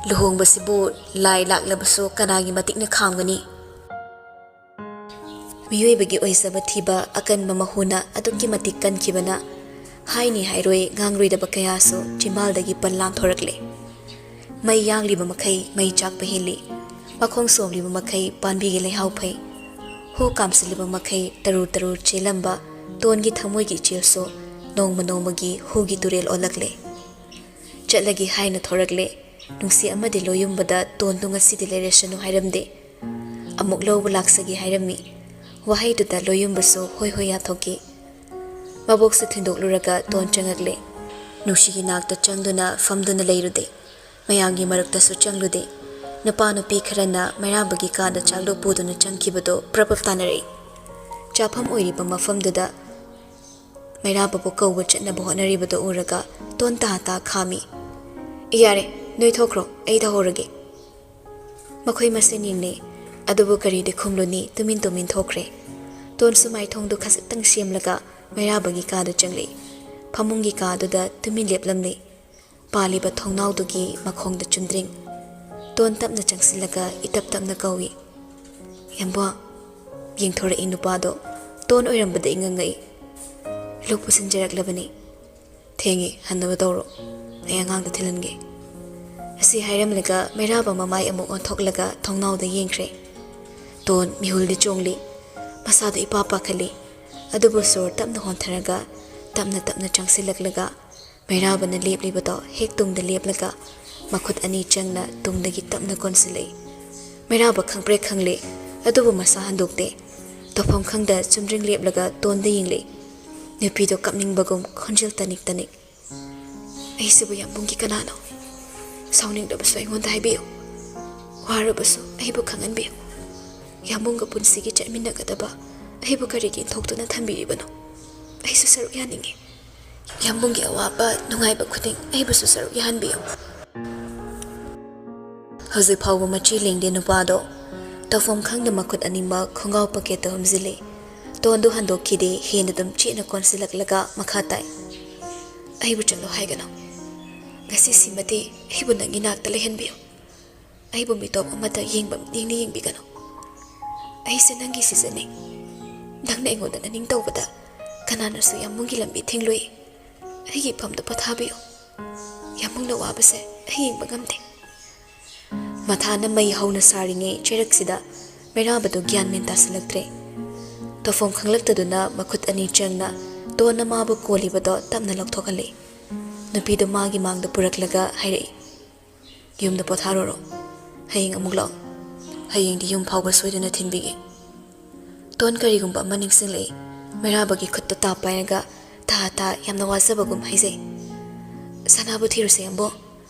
ꯂꯨꯍꯣꯡꯕꯁꯤꯕꯨ ꯂꯥꯏ ꯂꯥꯛꯂꯕꯁꯨ ꯀꯅꯥꯒꯤ ꯃꯇꯤꯛꯅ ꯈꯥꯝꯒꯅꯤ? ꯃꯤꯑꯣꯏꯕꯒꯤ ꯑꯣꯏꯖꯕ ꯊꯤꯕ ꯑꯀꯟꯕ ꯃꯍꯨꯅ ꯑꯗꯨꯛꯀꯤ ꯃꯇꯤꯛ ꯀꯟꯈꯤꯕꯅ ꯍꯥꯏꯅꯤ ꯍꯥꯏꯔꯣꯏ ꯉꯥꯡꯂꯣꯏꯗꯕ ꯀꯌꯥꯁꯨ ꯆꯤꯝꯕꯥꯜꯗꯒꯤ ꯄꯜ ꯂꯥꯟꯊꯣꯔꯛꯂꯦ꯫ ꯃꯩ ꯌꯥꯡꯂꯤꯕ ꯃꯈꯩ ꯃꯩ ꯆꯥꯛꯄ ꯍꯦꯜꯂꯤ꯫ ꯃꯈꯣꯡ ꯁꯣꯝꯂꯤꯕ ꯃꯈꯩ ꯄꯥꯝꯕꯤꯒꯤ ꯂꯩꯍꯥꯎ ꯐꯩ꯫ ꯍꯨ ꯀꯥꯝꯁꯤꯜꯂꯤꯕ ꯃꯈꯩ ꯇꯔꯨ ꯇꯔꯨ ꯆꯦꯜꯂꯝꯕ ꯇꯣꯟꯒꯤ ꯊꯃꯣꯏꯒꯤ ꯏꯆꯦꯜꯁꯨ ꯅꯣꯡꯃ ꯅꯣꯡꯃꯒꯤ ꯍꯨꯒꯤ ꯇꯨꯔꯦꯜ ꯑꯣꯜꯂꯛꯂꯦ꯫ ꯆꯠꯂꯒꯦ ꯍꯥꯏꯅ ꯊꯣꯔꯛꯂꯦ꯫ ꯅꯨꯡꯁꯤ ꯑꯃꯗꯤ ꯂꯣꯌꯨꯝꯕꯗ ꯇꯣꯟꯗꯨ ꯉꯁꯤꯗꯤ ꯂꯩꯔꯁꯅꯨ ꯍꯥꯏꯔꯝꯗꯦ꯫ ꯑꯃꯨꯛ ꯂꯧꯕ ꯂꯥꯛꯆꯒꯦ ꯍꯥꯏꯔꯝꯃꯤ꯫ ꯋꯥꯍꯩꯗꯨꯗ ꯂꯣꯌꯨꯝꯕꯁꯨ ꯍꯣꯏ ꯍꯣꯏ ꯌꯥꯊꯣꯛꯈꯤ꯫ ꯃꯕꯣꯛꯁꯨ ꯊꯤꯟꯗꯣꯛꯂꯨꯔꯒ ꯇꯣꯟ ꯆꯪꯉꯛꯂꯦ꯫ ꯅꯨꯡꯁꯤꯒꯤ ꯅꯥꯛꯇ ꯆꯪꯗꯨꯅ ꯐꯝꯗꯨꯅ ꯂꯩꯔꯨꯗꯦ꯫ ꯃꯌꯥꯝꯒꯤ ꯃꯔꯛꯇꯁꯨ ꯆꯪꯂꯨꯗꯦ꯫ ꯅꯨꯄꯥ ꯅꯨꯄꯤ ꯈꯔꯅ ꯃꯩꯔꯥꯕꯒꯤ ꯀꯥꯗ ꯆꯥꯛꯂꯨꯛ ꯄꯨꯗꯨꯅ ꯆꯪꯈꯤꯕꯗꯨ ꯄ꯭ꯔꯞ ꯄ꯭ꯔꯞ ꯇꯥꯅꯔꯛꯏ꯫ ꯆꯥꯐꯝ ꯑꯣꯏꯔꯤꯕ ꯃꯐꯝꯗꯨꯗ ꯃꯩꯔꯥꯕꯕꯨ ꯀꯧꯕ ꯆꯠꯅꯕ ꯍꯣꯠꯅꯔꯤꯕꯗꯨ ꯎꯔꯒ ꯇꯣꯟ ꯇꯥ ꯇꯥ ꯈꯥꯝꯃꯤ꯫ "ꯌꯥꯔꯦ, ꯅꯣꯏ ꯊꯣꯛꯈ꯭ꯔꯣ, ꯑꯩ ꯇꯧꯍꯧꯔꯒꯦ꯫" ꯃꯈꯣꯏ ꯃꯁꯦꯟ ꯌꯦꯡꯅꯩ꯫ ꯑꯗꯨꯕꯨ ꯀꯔꯤꯗꯤ ꯈꯨꯝꯂꯨꯅꯤ, ꯇꯨꯃꯤꯟ ꯇꯨꯃꯤꯟ ꯊꯣꯛꯈ꯭ꯔꯦ꯫ ꯇꯣꯟꯁꯨ ꯃꯥꯏꯊꯣꯡꯗꯨ ꯈꯖꯤꯛꯇꯪ ꯁꯦꯝꯂꯒ ꯃꯩꯔꯥꯕꯒꯤ ꯀꯥꯗ ꯆꯪꯂꯛꯏ꯫ ꯐꯃꯨꯡꯒꯤ ꯀꯥꯗꯨꯗ ꯇꯨꯃꯤꯟ ꯂꯦꯞꯂꯝꯂꯤ꯫ ꯄꯥꯜꯂꯤꯕ ꯊꯣꯡꯅꯥꯎꯗꯨꯒꯤ ꯃꯈꯣꯡꯗ ꯆꯨꯝꯗ꯭ꯔꯤꯡ꯫ ꯇꯣꯟ ꯇꯞꯅ ꯆꯪꯁꯤꯜꯂꯒ ꯏꯇꯞ ꯇꯞꯅ ꯀꯧꯏ, "ꯌꯥꯝꯕꯨꯡ!" ꯌꯦꯡꯊꯣꯔꯛꯏ ꯅꯨꯄꯥꯗꯣ꯫ ꯇꯣꯟ ꯑꯣꯏꯔꯝꯕꯗ ꯏꯉꯛ ꯉꯛꯏ꯫ "ꯂꯨꯛ ꯄꯨꯁꯤꯟꯖꯔꯛꯂꯕꯅꯤ꯫ ꯊꯦꯡꯉꯤ, ꯍꯟꯅꯕ ꯇꯧꯔꯣ꯫ ꯑꯩ ꯑꯉꯥꯡꯗ ꯊꯤꯜꯍꯟꯒꯦ꯫" ꯑꯁꯤ ꯍꯥꯏꯔꯝꯂꯒ ꯃꯩꯔꯥꯕ ꯃꯃꯥꯏ ꯑꯃꯨꯛ ꯑꯣꯟꯊꯣꯛꯂꯒ ꯊꯣꯡꯅꯥꯎꯗ ꯌꯦꯡꯈ꯭ꯔꯦ꯫ ꯇꯣꯟ ꯃꯤꯍꯨꯜꯗꯤ ꯆꯣꯡꯂꯤ꯫ ꯃꯁꯥꯗꯣ ꯏꯄꯥ ꯄꯥꯈꯠꯂꯤ꯫ ꯑꯗꯨꯕꯨ ꯁꯣꯔ ꯇꯞꯅ ꯍꯣꯟꯊꯔꯒ ꯇꯞꯅ ꯇꯞꯅ ꯆꯪꯁꯤꯜꯂꯛꯂꯒ ꯃꯩꯔꯥꯕꯅ ꯂꯦꯞꯂꯤꯕꯗꯣ ꯍꯦꯛ ꯇꯨꯡꯗ ꯂꯦꯞꯂꯒ ꯃꯈꯨꯠ ꯑꯅꯤ ꯆꯪꯅ ꯇꯨꯡꯗꯒꯤ ꯇꯞꯅ ꯀꯣꯟꯁꯤꯜꯂꯛꯏ꯫ ꯃꯩꯔꯥꯕ ꯈꯪꯄ꯭ꯔꯦꯛ ꯈꯪꯂꯦ, ꯑꯗꯨꯕꯨ ꯃꯁꯥ ꯍꯟꯗꯣꯛꯇꯦ꯫ ꯇꯧꯐꯝ ꯈꯪꯗ ꯆꯨꯝꯗ꯭ꯔꯤꯡ ꯂꯦꯞꯂꯒ ꯇꯣꯟꯗ ꯌꯦꯡꯂꯦ꯫ ꯅꯨꯄꯤꯗꯣ ꯀꯞꯅꯤꯡꯕꯒꯨꯝ ꯈꯣꯟꯖꯦꯜ ꯇꯅꯤꯛ ꯇꯅꯤꯛ, "ꯑꯩꯁꯤꯕꯨ ꯌꯥꯝꯕꯨꯡꯒꯤ ꯀꯅꯥꯅꯣ? ꯁꯥꯎꯅꯤꯡꯂꯕꯁꯨ ꯑꯩꯉꯣꯟꯗ ꯍꯥꯏꯕꯤꯌꯨ꯫ ꯋꯥꯔꯕꯁꯨ ꯑꯩꯕꯨ ꯈꯪꯍꯟꯕꯤꯌꯨ꯫ ꯌꯥꯝꯕꯨꯡꯒ ꯄꯨꯟꯁꯤꯒꯤ ꯆꯠꯃꯤꯟꯅꯒꯗꯕ ꯑꯩꯕꯨ ꯀꯔꯤꯒꯤ ꯏꯟꯊꯣꯛꯇꯨꯅ ꯊꯝꯕꯤꯔꯤꯕꯅꯣ? ꯑꯩꯁꯨ ꯁꯔꯨꯛ ꯌꯥꯅꯤꯡꯉꯤ꯫ ꯌꯥꯝꯕꯨꯡꯒꯤ ꯑꯋꯥꯕ ꯅꯨꯡꯉꯥꯏꯕ ꯈꯨꯗꯤꯡ ꯑꯩꯕꯨꯁꯨ ꯁꯔꯨꯛ ꯌꯥꯍꯟꯕꯤꯌꯨ"꯫ ꯍꯧꯖꯤꯛ ꯐꯥꯎꯕ ꯃꯆꯤ ꯂꯦꯡꯗꯦ ꯅꯨꯄꯥꯗꯣ꯫ ꯇꯧꯐꯝ ꯈꯪꯗ ꯃꯈꯨꯠ ꯑꯅꯤꯃꯛ ꯈꯣꯡꯒ꯭ꯔꯥꯎ ꯄꯀꯦꯠꯇ ꯍꯨꯝꯖꯤꯜꯂꯤ꯫ ꯇꯣꯟꯗꯨ ꯍꯟꯗꯣꯛꯈꯤꯗꯦ, ꯍꯦꯟꯅ ꯑꯗꯨꯝ ꯆꯦꯠꯅ ꯀꯣꯟꯁꯤꯜꯂꯛꯂꯒ ꯃꯈꯥ ꯇꯥꯏ, "ꯑꯩꯕꯨ ꯆꯠꯂꯣ ꯍꯥꯏꯒꯅꯨ꯫ ꯉꯁꯤꯁꯤꯃꯗꯤ ꯑꯩꯕꯨ ꯅꯪꯒꯤ ꯅꯥꯛꯇ ꯂꯩꯍꯟꯕꯤꯌꯨ꯫ ꯑꯩꯕꯨ ꯃꯤꯇꯣꯞ ꯑꯃꯗ ꯌꯦꯡꯕ ꯃꯤꯠꯌꯦꯡꯅ ꯌꯦꯡꯕꯤꯒꯅꯨ꯫ ꯑꯩꯁꯦ ꯅꯪꯒꯤ ꯁꯤꯖꯅꯤ꯫ ꯅꯪꯅ ꯑꯩꯉꯣꯟꯗ ꯅꯅꯤꯡ ꯇꯧꯕꯗ ꯀꯅꯥꯅꯁꯨ ꯌꯥꯝꯕꯨꯡꯒꯤ ꯂꯝꯕꯤ ꯊꯤꯡꯂꯨꯏ꯫ ꯑꯩꯒꯤ ꯏꯐꯝꯗ ꯄꯣꯊꯥꯕꯤꯌꯨ꯫ ꯌꯥꯝꯕꯨꯡꯅ ꯋꯥꯕꯁꯦ ꯑꯩ ꯌꯦꯡꯕ ꯉꯝꯗꯦ"꯫ ꯃꯊꯥꯅ ꯃꯩ ꯍꯧꯅ ꯁꯥꯔꯤꯉꯩ ꯆꯩꯔꯛꯁꯤꯗ ꯃꯩꯔꯥꯕꯗꯨ ꯒ꯭ꯌꯥꯟ ꯃꯦꯟ ꯇꯥꯁꯤꯜꯂꯛꯇ꯭ꯔꯦ꯫ ꯇꯧꯐꯝ ꯈꯪꯂꯛꯇꯗꯨꯅ ꯃꯈꯨꯠ ꯑꯅꯤ ꯆꯪꯅ ꯇꯣꯟꯅ ꯃꯥꯕꯨ ꯀꯣꯜꯂꯤꯕꯗꯣ ꯇꯞꯅ ꯂꯧꯊꯣꯛꯍꯜꯂꯤ꯫ ꯅꯨꯄꯤꯗꯨ ꯃꯥꯒꯤ ꯃꯥꯡꯗ ꯄꯨꯔꯛꯂꯒ ꯍꯥꯏꯔꯛꯏ, "ꯌꯨꯝꯗ ꯄꯣꯊꯥꯔꯨꯔꯣ꯫ ꯍꯌꯦꯡ ꯑꯃꯨꯛ ꯂꯥꯛꯑꯣ꯫ ꯍꯌꯦꯡꯗꯤ ꯌꯨꯝ ꯐꯥꯎꯕ ꯁꯣꯏꯗꯅ ꯊꯤꯟꯕꯤꯒꯦ"꯫ ꯇꯣꯟ ꯀꯔꯤꯒꯨꯝꯕ ꯑꯃ ꯅꯤꯡꯁꯤꯡꯂꯛꯏ꯫ ꯃꯩꯔꯥꯕꯒꯤ ꯈꯨꯠꯇ ꯇꯥꯞ ꯄꯥꯏꯔꯒ ꯊꯥ ꯊꯥ ꯌꯥꯝꯅ ꯋꯥꯖꯕꯒꯨꯝ ꯍꯥꯏꯖꯩ, "ꯁꯅꯥꯕꯨ ꯊꯤꯔꯨꯁꯦ ꯌꯥꯝꯕꯣ꯫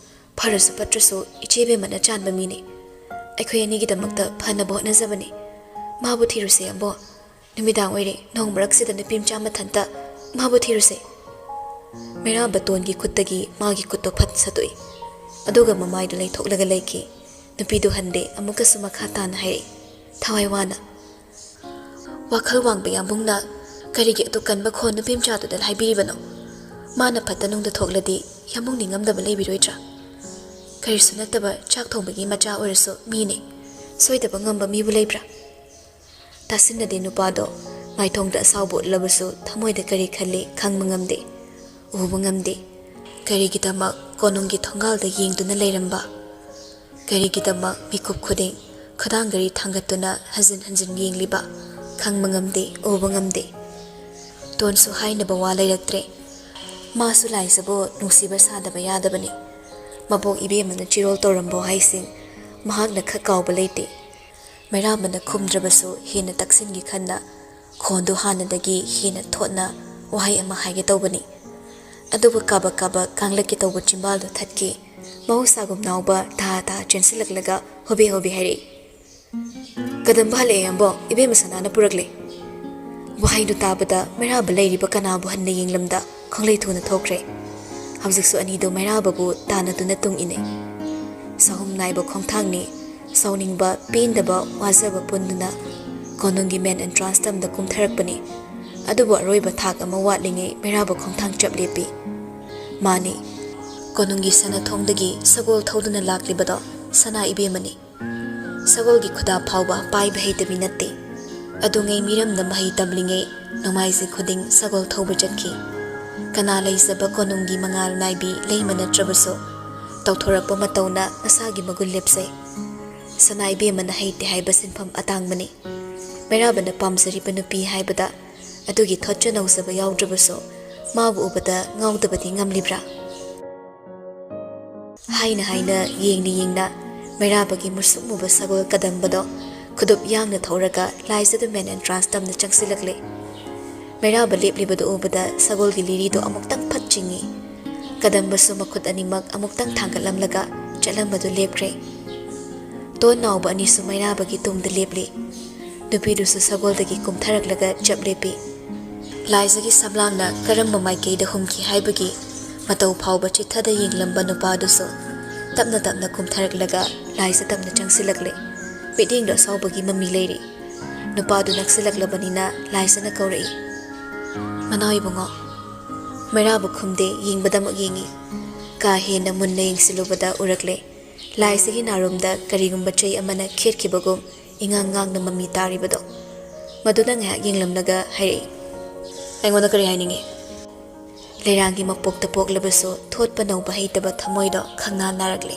ꯐꯔꯁꯨ ꯐꯠꯇ꯭ꯔꯁꯨ ꯏꯆꯦ ꯕꯦꯝꯃꯅ ꯆꯥꯟꯕ ꯃꯤꯅꯤ꯫ ꯑꯩꯈꯣꯏ ꯑꯅꯤꯒꯤꯗꯃꯛꯇ ꯐꯅꯕ ꯍꯣꯠꯅꯖꯕꯅꯤ꯫ ꯃꯥꯕꯨ ꯊꯤꯔꯨꯁꯦ ꯌꯥꯝꯕꯣ꯫ ꯅꯨꯃꯤꯗꯥꯡ ꯑꯣꯏꯔꯦ, ꯅꯣꯡ ꯃꯔꯛꯁꯤꯗ ꯅꯨꯄꯤ ꯃꯆꯥ ꯃꯊꯟꯇ꯫ ꯃꯥꯕꯨ ꯊꯤꯔꯨꯁꯦ"꯫ ꯃꯩꯔꯥꯕ ꯇꯣꯟꯒꯤ ꯈꯨꯠꯇꯒꯤ ꯃꯥꯒꯤ ꯈꯨꯠꯇꯣ ꯐꯠ ꯁꯠꯇꯣꯛꯏ꯫ ꯑꯗꯨꯒ ꯃꯃꯥꯏꯗꯨ ꯂꯩꯊꯣꯛꯂꯒ ꯂꯩꯈꯤ꯫ ꯅꯨꯄꯤꯗꯨ ꯍꯟꯗꯦ, ꯑꯃꯨꯛꯀꯁꯨ ꯃꯈꯥ ꯇꯥꯅ ꯍꯥꯏꯔꯛꯏ, ꯊꯋꯥꯏ ꯋꯥꯅ, "ꯋꯥꯈꯜ ꯋꯥꯡꯕ ꯌꯥꯝꯕꯨꯡꯅ ꯀꯔꯤꯒꯤ ꯑꯗꯨꯛ ꯀꯟꯕ ꯈꯣꯟ ꯅꯨꯄꯤ ꯃꯆꯥꯗꯨꯗ ꯍꯥꯏꯕꯤꯔꯤꯕꯅꯣ? ꯃꯥꯅ ꯐꯠꯇ ꯅꯨꯡꯗ ꯊꯣꯛꯂꯗꯤ ꯌꯥꯝꯕꯨꯡ ꯅꯤꯡꯉꯝꯗꯕ ꯂꯩꯕꯤꯔꯣꯏꯗ꯭ꯔꯥ? ꯀꯔꯤꯁꯨ ꯅꯠꯇꯕ ꯆꯥꯛ ꯊꯣꯡꯕꯒꯤ ꯃꯆꯥ ꯑꯣꯏꯔꯁꯨ ꯃꯤꯅꯤ꯫ ꯁꯣꯏꯗꯕ ꯉꯝꯕ ꯃꯤꯕꯨ ꯂꯩꯕ꯭ꯔꯥ?" ꯇꯥꯁꯤꯟꯅꯗꯦ ꯅꯨꯄꯥꯗꯣ꯫ ꯃꯥꯏꯊꯣꯡꯗ ꯑꯁꯥꯎꯕ ꯎꯠꯂꯕꯁꯨ ꯊꯃꯣꯏꯗ ꯀꯔꯤ ꯈꯜꯂꯤ ꯈꯪꯕ ꯉꯝꯗꯦ, ꯎꯕ ꯉꯝꯗꯦ꯫ ꯀꯔꯤꯒꯤꯗꯃꯛ ꯀꯣꯅꯨꯡꯒꯤ ꯊꯣꯡꯒꯥꯜꯗ ꯌꯦꯡꯗꯨꯅ ꯂꯩꯔꯝꯕ? ꯀꯔꯤꯒꯤꯗꯃꯛ ꯃꯤꯀꯨꯞ ꯈꯨꯗꯤꯡ ꯈꯗꯥꯡꯒꯔꯤ ꯊꯥꯡꯒꯠꯇꯨꯅ ꯍꯟꯖꯤꯟ ꯍꯟꯖꯤꯟ ꯌꯦꯡꯂꯤꯕ? ꯈꯪꯕ ꯉꯝꯗꯦ, ꯎꯕ ꯉꯝꯗꯦ꯫ ꯇꯣꯟꯁꯨ ꯍꯥꯏꯅꯕ ꯋꯥ ꯂꯩꯔꯛꯇ꯭ꯔꯦ꯫ ꯃꯥꯁꯨ ꯂꯥꯏꯖꯕꯨ ꯅꯨꯡꯁꯤꯕ ꯁꯥꯗꯕ ꯌꯥꯗꯕꯅꯤ꯫ ꯃꯕꯣꯛ ꯏꯕꯦꯝꯃꯅ ꯆꯤꯔꯣꯜ ꯇꯧꯔꯝꯕ ꯋꯥꯍꯩꯁꯤꯡ ꯃꯍꯥꯛꯅ ꯈꯛ ꯀꯥꯎꯕ ꯂꯩꯇꯦ꯫ ꯃꯩꯔꯥꯕꯅ ꯈꯨꯝꯗ꯭ꯔꯕꯁꯨ ꯍꯦꯟꯅ ꯇꯛꯁꯤꯟꯈꯤ ꯈꯟꯅ ꯈꯣꯟꯗꯨ ꯍꯥꯟꯅꯗꯒꯤ ꯍꯦꯟꯅ ꯊꯣꯠꯅ ꯋꯥꯍꯩ ꯑꯃ ꯍꯥꯏꯒꯦ ꯇꯧꯕꯅꯤ꯫ ꯑꯗꯨꯕꯨ ꯀꯥꯕꯛ ꯀꯥꯕꯛ ꯀꯥꯡꯂꯛꯀꯦ ꯇꯧꯕ ꯆꯤꯝꯕꯥꯜꯗꯨ ꯊꯠꯈꯤ꯫ ꯃꯍꯧꯁꯥꯒꯨꯝ ꯅꯥꯎꯕ ꯊꯥ ꯊꯥ ꯆꯦꯟꯁꯤꯜꯂꯛꯂꯒ ꯍꯣꯕꯦ ꯍꯣꯕꯦ ꯍꯥꯏꯔꯛꯏ, "ꯀꯗꯝꯕ ꯍꯜꯂꯛꯑꯦ ꯑꯝꯕꯣ, ꯏꯕꯦꯝꯃ ꯁꯅꯥꯅ ꯄꯨꯔꯛꯂꯦ꯫" ꯋꯥꯍꯩꯗꯨ ꯇꯥꯕꯗ ꯃꯩꯔꯥꯕ ꯂꯩꯔꯤꯕ ꯀꯅꯥꯕꯨ ꯍꯟꯅ ꯌꯦꯡꯂꯝꯗ ꯈꯣꯡꯂꯩ ꯊꯨꯅ ꯊꯣꯛꯈ꯭ꯔꯦ꯫ ꯍꯧꯖꯤꯛꯁꯨ ꯑꯅꯤꯗꯨ ꯃꯩꯔꯥꯕꯕꯨ ꯇꯥꯟꯅꯗꯨꯅ ꯇꯨꯡ ꯏꯟꯅꯩ꯫ ꯆꯍꯨꯝ ꯅꯥꯏꯕ ꯈꯣꯡꯊꯥꯡꯅꯤ꯫ ꯁꯥꯎꯅꯤꯡꯕ, ꯄꯦꯟꯗꯕ, ꯋꯥꯖꯕ ꯄꯨꯟꯗꯨꯅ ꯀꯣꯅꯨꯡꯒꯤ ꯃꯦꯟ ꯑꯦꯟꯇ꯭ꯔꯥꯟꯁ ꯇꯝꯗ ꯀꯨꯝꯊꯔꯛꯄꯅꯤ꯫ ꯑꯗꯨꯕꯨ ꯑꯔꯣꯏꯕ ꯊꯥꯛ ꯑꯃ ꯋꯥꯠꯂꯤꯉꯩ ꯃꯩꯔꯥꯕ ꯈꯣꯡꯊꯥꯡ ꯆꯞ ꯂꯦꯞꯄꯤ꯫ ꯃꯥꯅꯤ, ꯀꯣꯅꯨꯡꯒꯤ ꯁꯅꯥꯊꯣꯡꯗꯒꯤ ꯁꯒꯣꯜ ꯊꯧꯗꯨꯅ ꯂꯥꯛꯂꯤꯕꯗꯣ ꯁꯅꯥ ꯏꯕꯦꯝꯃꯅꯤ꯫ ꯁꯒꯣꯜꯒꯤ ꯈꯨꯗꯥꯞ ꯐꯥꯎꯕ ꯄꯥꯏꯕ ꯍꯩꯇꯕꯤ ꯅꯠꯇꯦ꯫ ꯑꯗꯨꯉꯩ ꯃꯤꯔꯝꯗ ꯃꯍꯩ ꯇꯝꯂꯤꯉꯩ ꯅꯣꯡꯃꯥꯏꯖꯤꯡ ꯈꯨꯗꯤꯡ ꯁꯒꯣꯜ ꯊꯧꯕ ꯆꯠꯈꯤ꯫ ꯀꯅꯥ ꯂꯩꯖꯕ ꯀꯣꯅꯨꯡꯒꯤ ꯃꯉꯥꯜ ꯅꯥꯏꯕꯤ ꯂꯩꯃ ꯅꯠꯇ꯭ꯔꯕꯁꯨ, ꯇꯧꯊꯣꯔꯛꯄ ꯃꯇꯧꯅ ꯃꯁꯥꯒꯤ ꯃꯒꯨꯟ ꯂꯦꯞꯆꯩ꯫ ꯁꯅꯥ ꯏꯕꯦꯝꯃꯅ ꯍꯩꯇꯦ ꯍꯥꯏꯕ ꯁꯤꯟꯐꯝ ꯑꯇꯥꯡꯕꯅꯤ꯫ ꯃꯩꯔꯥꯕꯅ ꯄꯥꯝꯖꯔꯤꯕ ꯅꯨꯄꯤ ꯍꯥꯏꯕꯗ ꯑꯗꯨꯒꯤ ꯊꯣꯠꯆ ꯅꯧꯖꯕ ꯌꯥꯎꯗ꯭ꯔꯕꯁꯨ, ꯃꯥꯕꯨ ꯎꯕꯗ ꯉꯥꯎꯗꯕꯗꯤ ꯉꯝꯂꯤꯕ꯭ꯔꯥ? ꯍꯥꯏꯅ ꯍꯥꯏꯅ, ꯌꯦꯡꯅ ꯌꯦꯡꯅ, ꯃꯩꯔꯥꯕꯒꯤ ꯃꯨꯁꯨꯛ ꯃꯨꯕ ꯁꯒꯣꯜ ꯀꯗꯝꯕꯗꯣ ꯈꯨꯗꯨꯞ ꯌꯥꯡꯅ ꯊꯧꯔꯒ ꯂꯥꯏꯖꯗꯨ ꯃꯦꯟ ꯑꯦꯟꯇ꯭ꯔꯥꯟꯁ ꯇꯝꯅ ꯆꯪꯁꯤꯜꯂꯛꯂꯦ꯫ ꯃꯩꯔꯥꯕ ꯂꯦꯞꯂꯤꯕꯗꯨ ꯎꯕꯗ ꯁꯒꯣꯜꯒꯤ ꯂꯤꯔꯤꯗꯨ ꯑꯃꯨꯛꯇꯪ ꯐꯠ ꯆꯤꯡꯏ꯫ ꯀꯗꯝꯕꯁꯨ ꯃꯈꯨꯠ ꯑꯅꯤꯃꯛ ꯑꯃꯨꯛꯇꯪ ꯊꯥꯡꯒꯠꯂꯝꯂꯒ ꯆꯠꯂꯝꯕꯗꯨ ꯂꯦꯞꯈ꯭ꯔꯦ꯫ ꯇꯣꯟ ꯅꯥꯎꯕ ꯑꯅꯤꯁꯨ ꯃꯩꯔꯥꯕꯒꯤ ꯇꯨꯡꯗ ꯂꯦꯞꯂꯤ꯫ ꯅꯨꯄꯤꯗꯨꯁꯨ ꯁꯒꯣꯜꯗꯒꯤ ꯀꯨꯝꯊꯔꯛꯂꯒ ꯆꯞ ꯂꯦꯞꯄꯤ꯫ ꯂꯥꯏꯖꯒꯤ ꯁꯝꯂꯥꯡꯅ ꯀꯔꯝꯕ ꯃꯥꯏꯀꯩꯗ ꯍꯨꯝꯈꯤ ꯍꯥꯏꯕꯒꯤ ꯃꯇꯧ ꯐꯥꯎꯕ ꯆꯤꯠꯊꯗ ꯌꯦꯡꯂꯝꯕ ꯅꯨꯄꯥꯗꯨꯁꯨ ꯇꯞꯅ ꯇꯞꯅ ꯀꯨꯝꯊꯔꯛꯂꯒ ꯂꯥꯏꯖ ꯇꯝꯅ ꯆꯪꯁꯤꯜꯂꯛꯂꯦ꯫ ꯃꯤꯠꯌꯦꯡꯗꯣ ꯑꯁꯥꯎꯕꯒꯤ ꯃꯃꯤ ꯂꯩꯔꯤ꯫ ꯅꯨꯄꯥꯗꯨ ꯅꯛꯁꯤꯜꯂꯛꯂꯕꯅꯤꯅ ꯂꯥꯏꯖꯅ ꯀꯧꯔꯛꯏ, "ꯃꯅꯥꯎ ꯏꯕꯨꯡꯉꯣ!" ꯃꯩꯔꯥꯕ ꯈꯨꯝꯗꯦ, ꯌꯦꯡꯕꯗꯃꯛ ꯌꯦꯡꯏ꯫ ꯀꯥ ꯍꯦꯟꯅ ꯃꯨꯟꯅ ꯌꯦꯡꯁꯤꯜꯂꯨꯕꯗ ꯎꯔꯛꯂꯦ, ꯂꯥꯏꯖꯒꯤ ꯅꯥꯔꯨꯝꯗ ꯀꯔꯤꯒꯨꯝꯕ ꯆꯩ ꯑꯃꯅ ꯈꯦꯠꯈꯤꯕꯒꯨꯝ ꯏꯉꯥꯡ ꯉꯥꯡꯅ ꯃꯃꯤ ꯇꯥꯔꯤꯕꯗꯣ꯫ ꯃꯗꯨꯅ ꯉꯥꯏꯍꯥꯛ ꯌꯦꯡꯂꯝꯂꯒ ꯍꯥꯏꯔꯛꯏ, "ꯑꯩꯉꯣꯟꯗ ꯀꯔꯤ ꯍꯥꯏꯅꯤꯡꯉꯤ?" ꯂꯩꯔꯥꯡꯒꯤ ꯃꯄꯣꯛꯇ ꯄꯣꯛꯂꯕꯁꯨ ꯊꯣꯠꯄ ꯅꯧꯕ ꯍꯩꯇꯕ ꯊꯃꯣꯏꯗꯣ ꯈꯪꯅꯥ ꯅꯥꯔꯛꯂꯦ꯫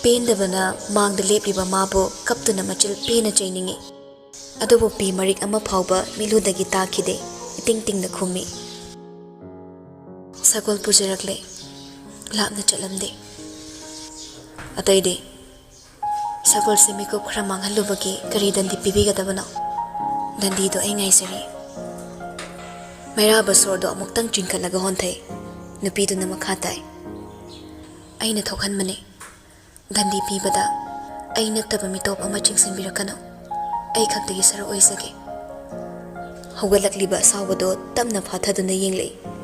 ꯄꯦꯟꯗꯕꯅ ꯃꯥꯡꯗ ꯂꯦꯞꯂꯤꯕ ꯃꯥꯕꯨ ꯀꯞꯇꯨꯅ ꯃꯆꯤꯜ ꯄꯦꯟꯅ ꯆꯩꯅꯤꯡꯏ꯫ ꯑꯗꯨꯕꯨ ꯄꯤ ꯃꯔꯤꯛ ꯑꯃ ꯐꯥꯎꯕ ꯃꯤꯠꯂꯨꯗꯒꯤ ꯇꯥꯈꯤꯗꯦ꯫ ꯏꯇꯤꯡ ꯇꯤꯡꯅ ꯈꯨꯝꯃꯤ, ꯁꯒꯣꯜ ꯄꯨꯖꯔꯛꯂꯦ꯫ ꯂꯥꯞꯅ ꯆꯠꯂꯝꯗꯦ꯫ ꯑꯇꯩꯗꯤ? ꯁꯒꯣꯜꯁꯦ ꯃꯤꯀꯨꯞ ꯈꯔ ꯃꯥꯡꯍꯜꯂꯨꯕꯒꯤ ꯀꯔꯤ ꯗꯟꯗꯤ ꯄꯤꯕꯤꯒꯗꯕꯅꯣ? ꯗꯟꯗꯤꯗꯣ ꯑꯩ ꯉꯥꯏꯖꯔꯤ꯫ ꯃꯩꯔꯥꯕ ꯁꯣꯔꯗꯣ ꯑꯃꯨꯛꯇꯪ ꯆꯤꯡꯈꯠꯂꯒ ꯍꯣꯟꯊꯩ꯫ ꯅꯨꯄꯤꯗꯨꯅ ꯃꯈꯥ ꯇꯥꯏ, "ꯑꯩꯅ ꯊꯣꯛꯍꯟꯕꯅꯤ꯫ ꯗꯟꯗꯤ ꯄꯤꯕꯗ ꯑꯩ ꯅꯠꯇꯕ ꯃꯤꯇꯣꯞ ꯑꯃ ꯆꯤꯡꯁꯤꯟꯕꯤꯔꯛꯀꯅꯨ꯫ ꯑꯩ ꯈꯛꯇꯒꯤ ꯁꯔꯨꯛ ꯑꯣꯏꯖꯒꯦ꯫" ꯍꯧꯒꯠꯂꯛꯂꯤꯕ ꯑꯁꯥꯎꯕꯗꯣ ꯇꯞꯅ ꯐꯥꯊꯗꯨꯅ ꯌꯦꯡꯂꯛꯏ꯫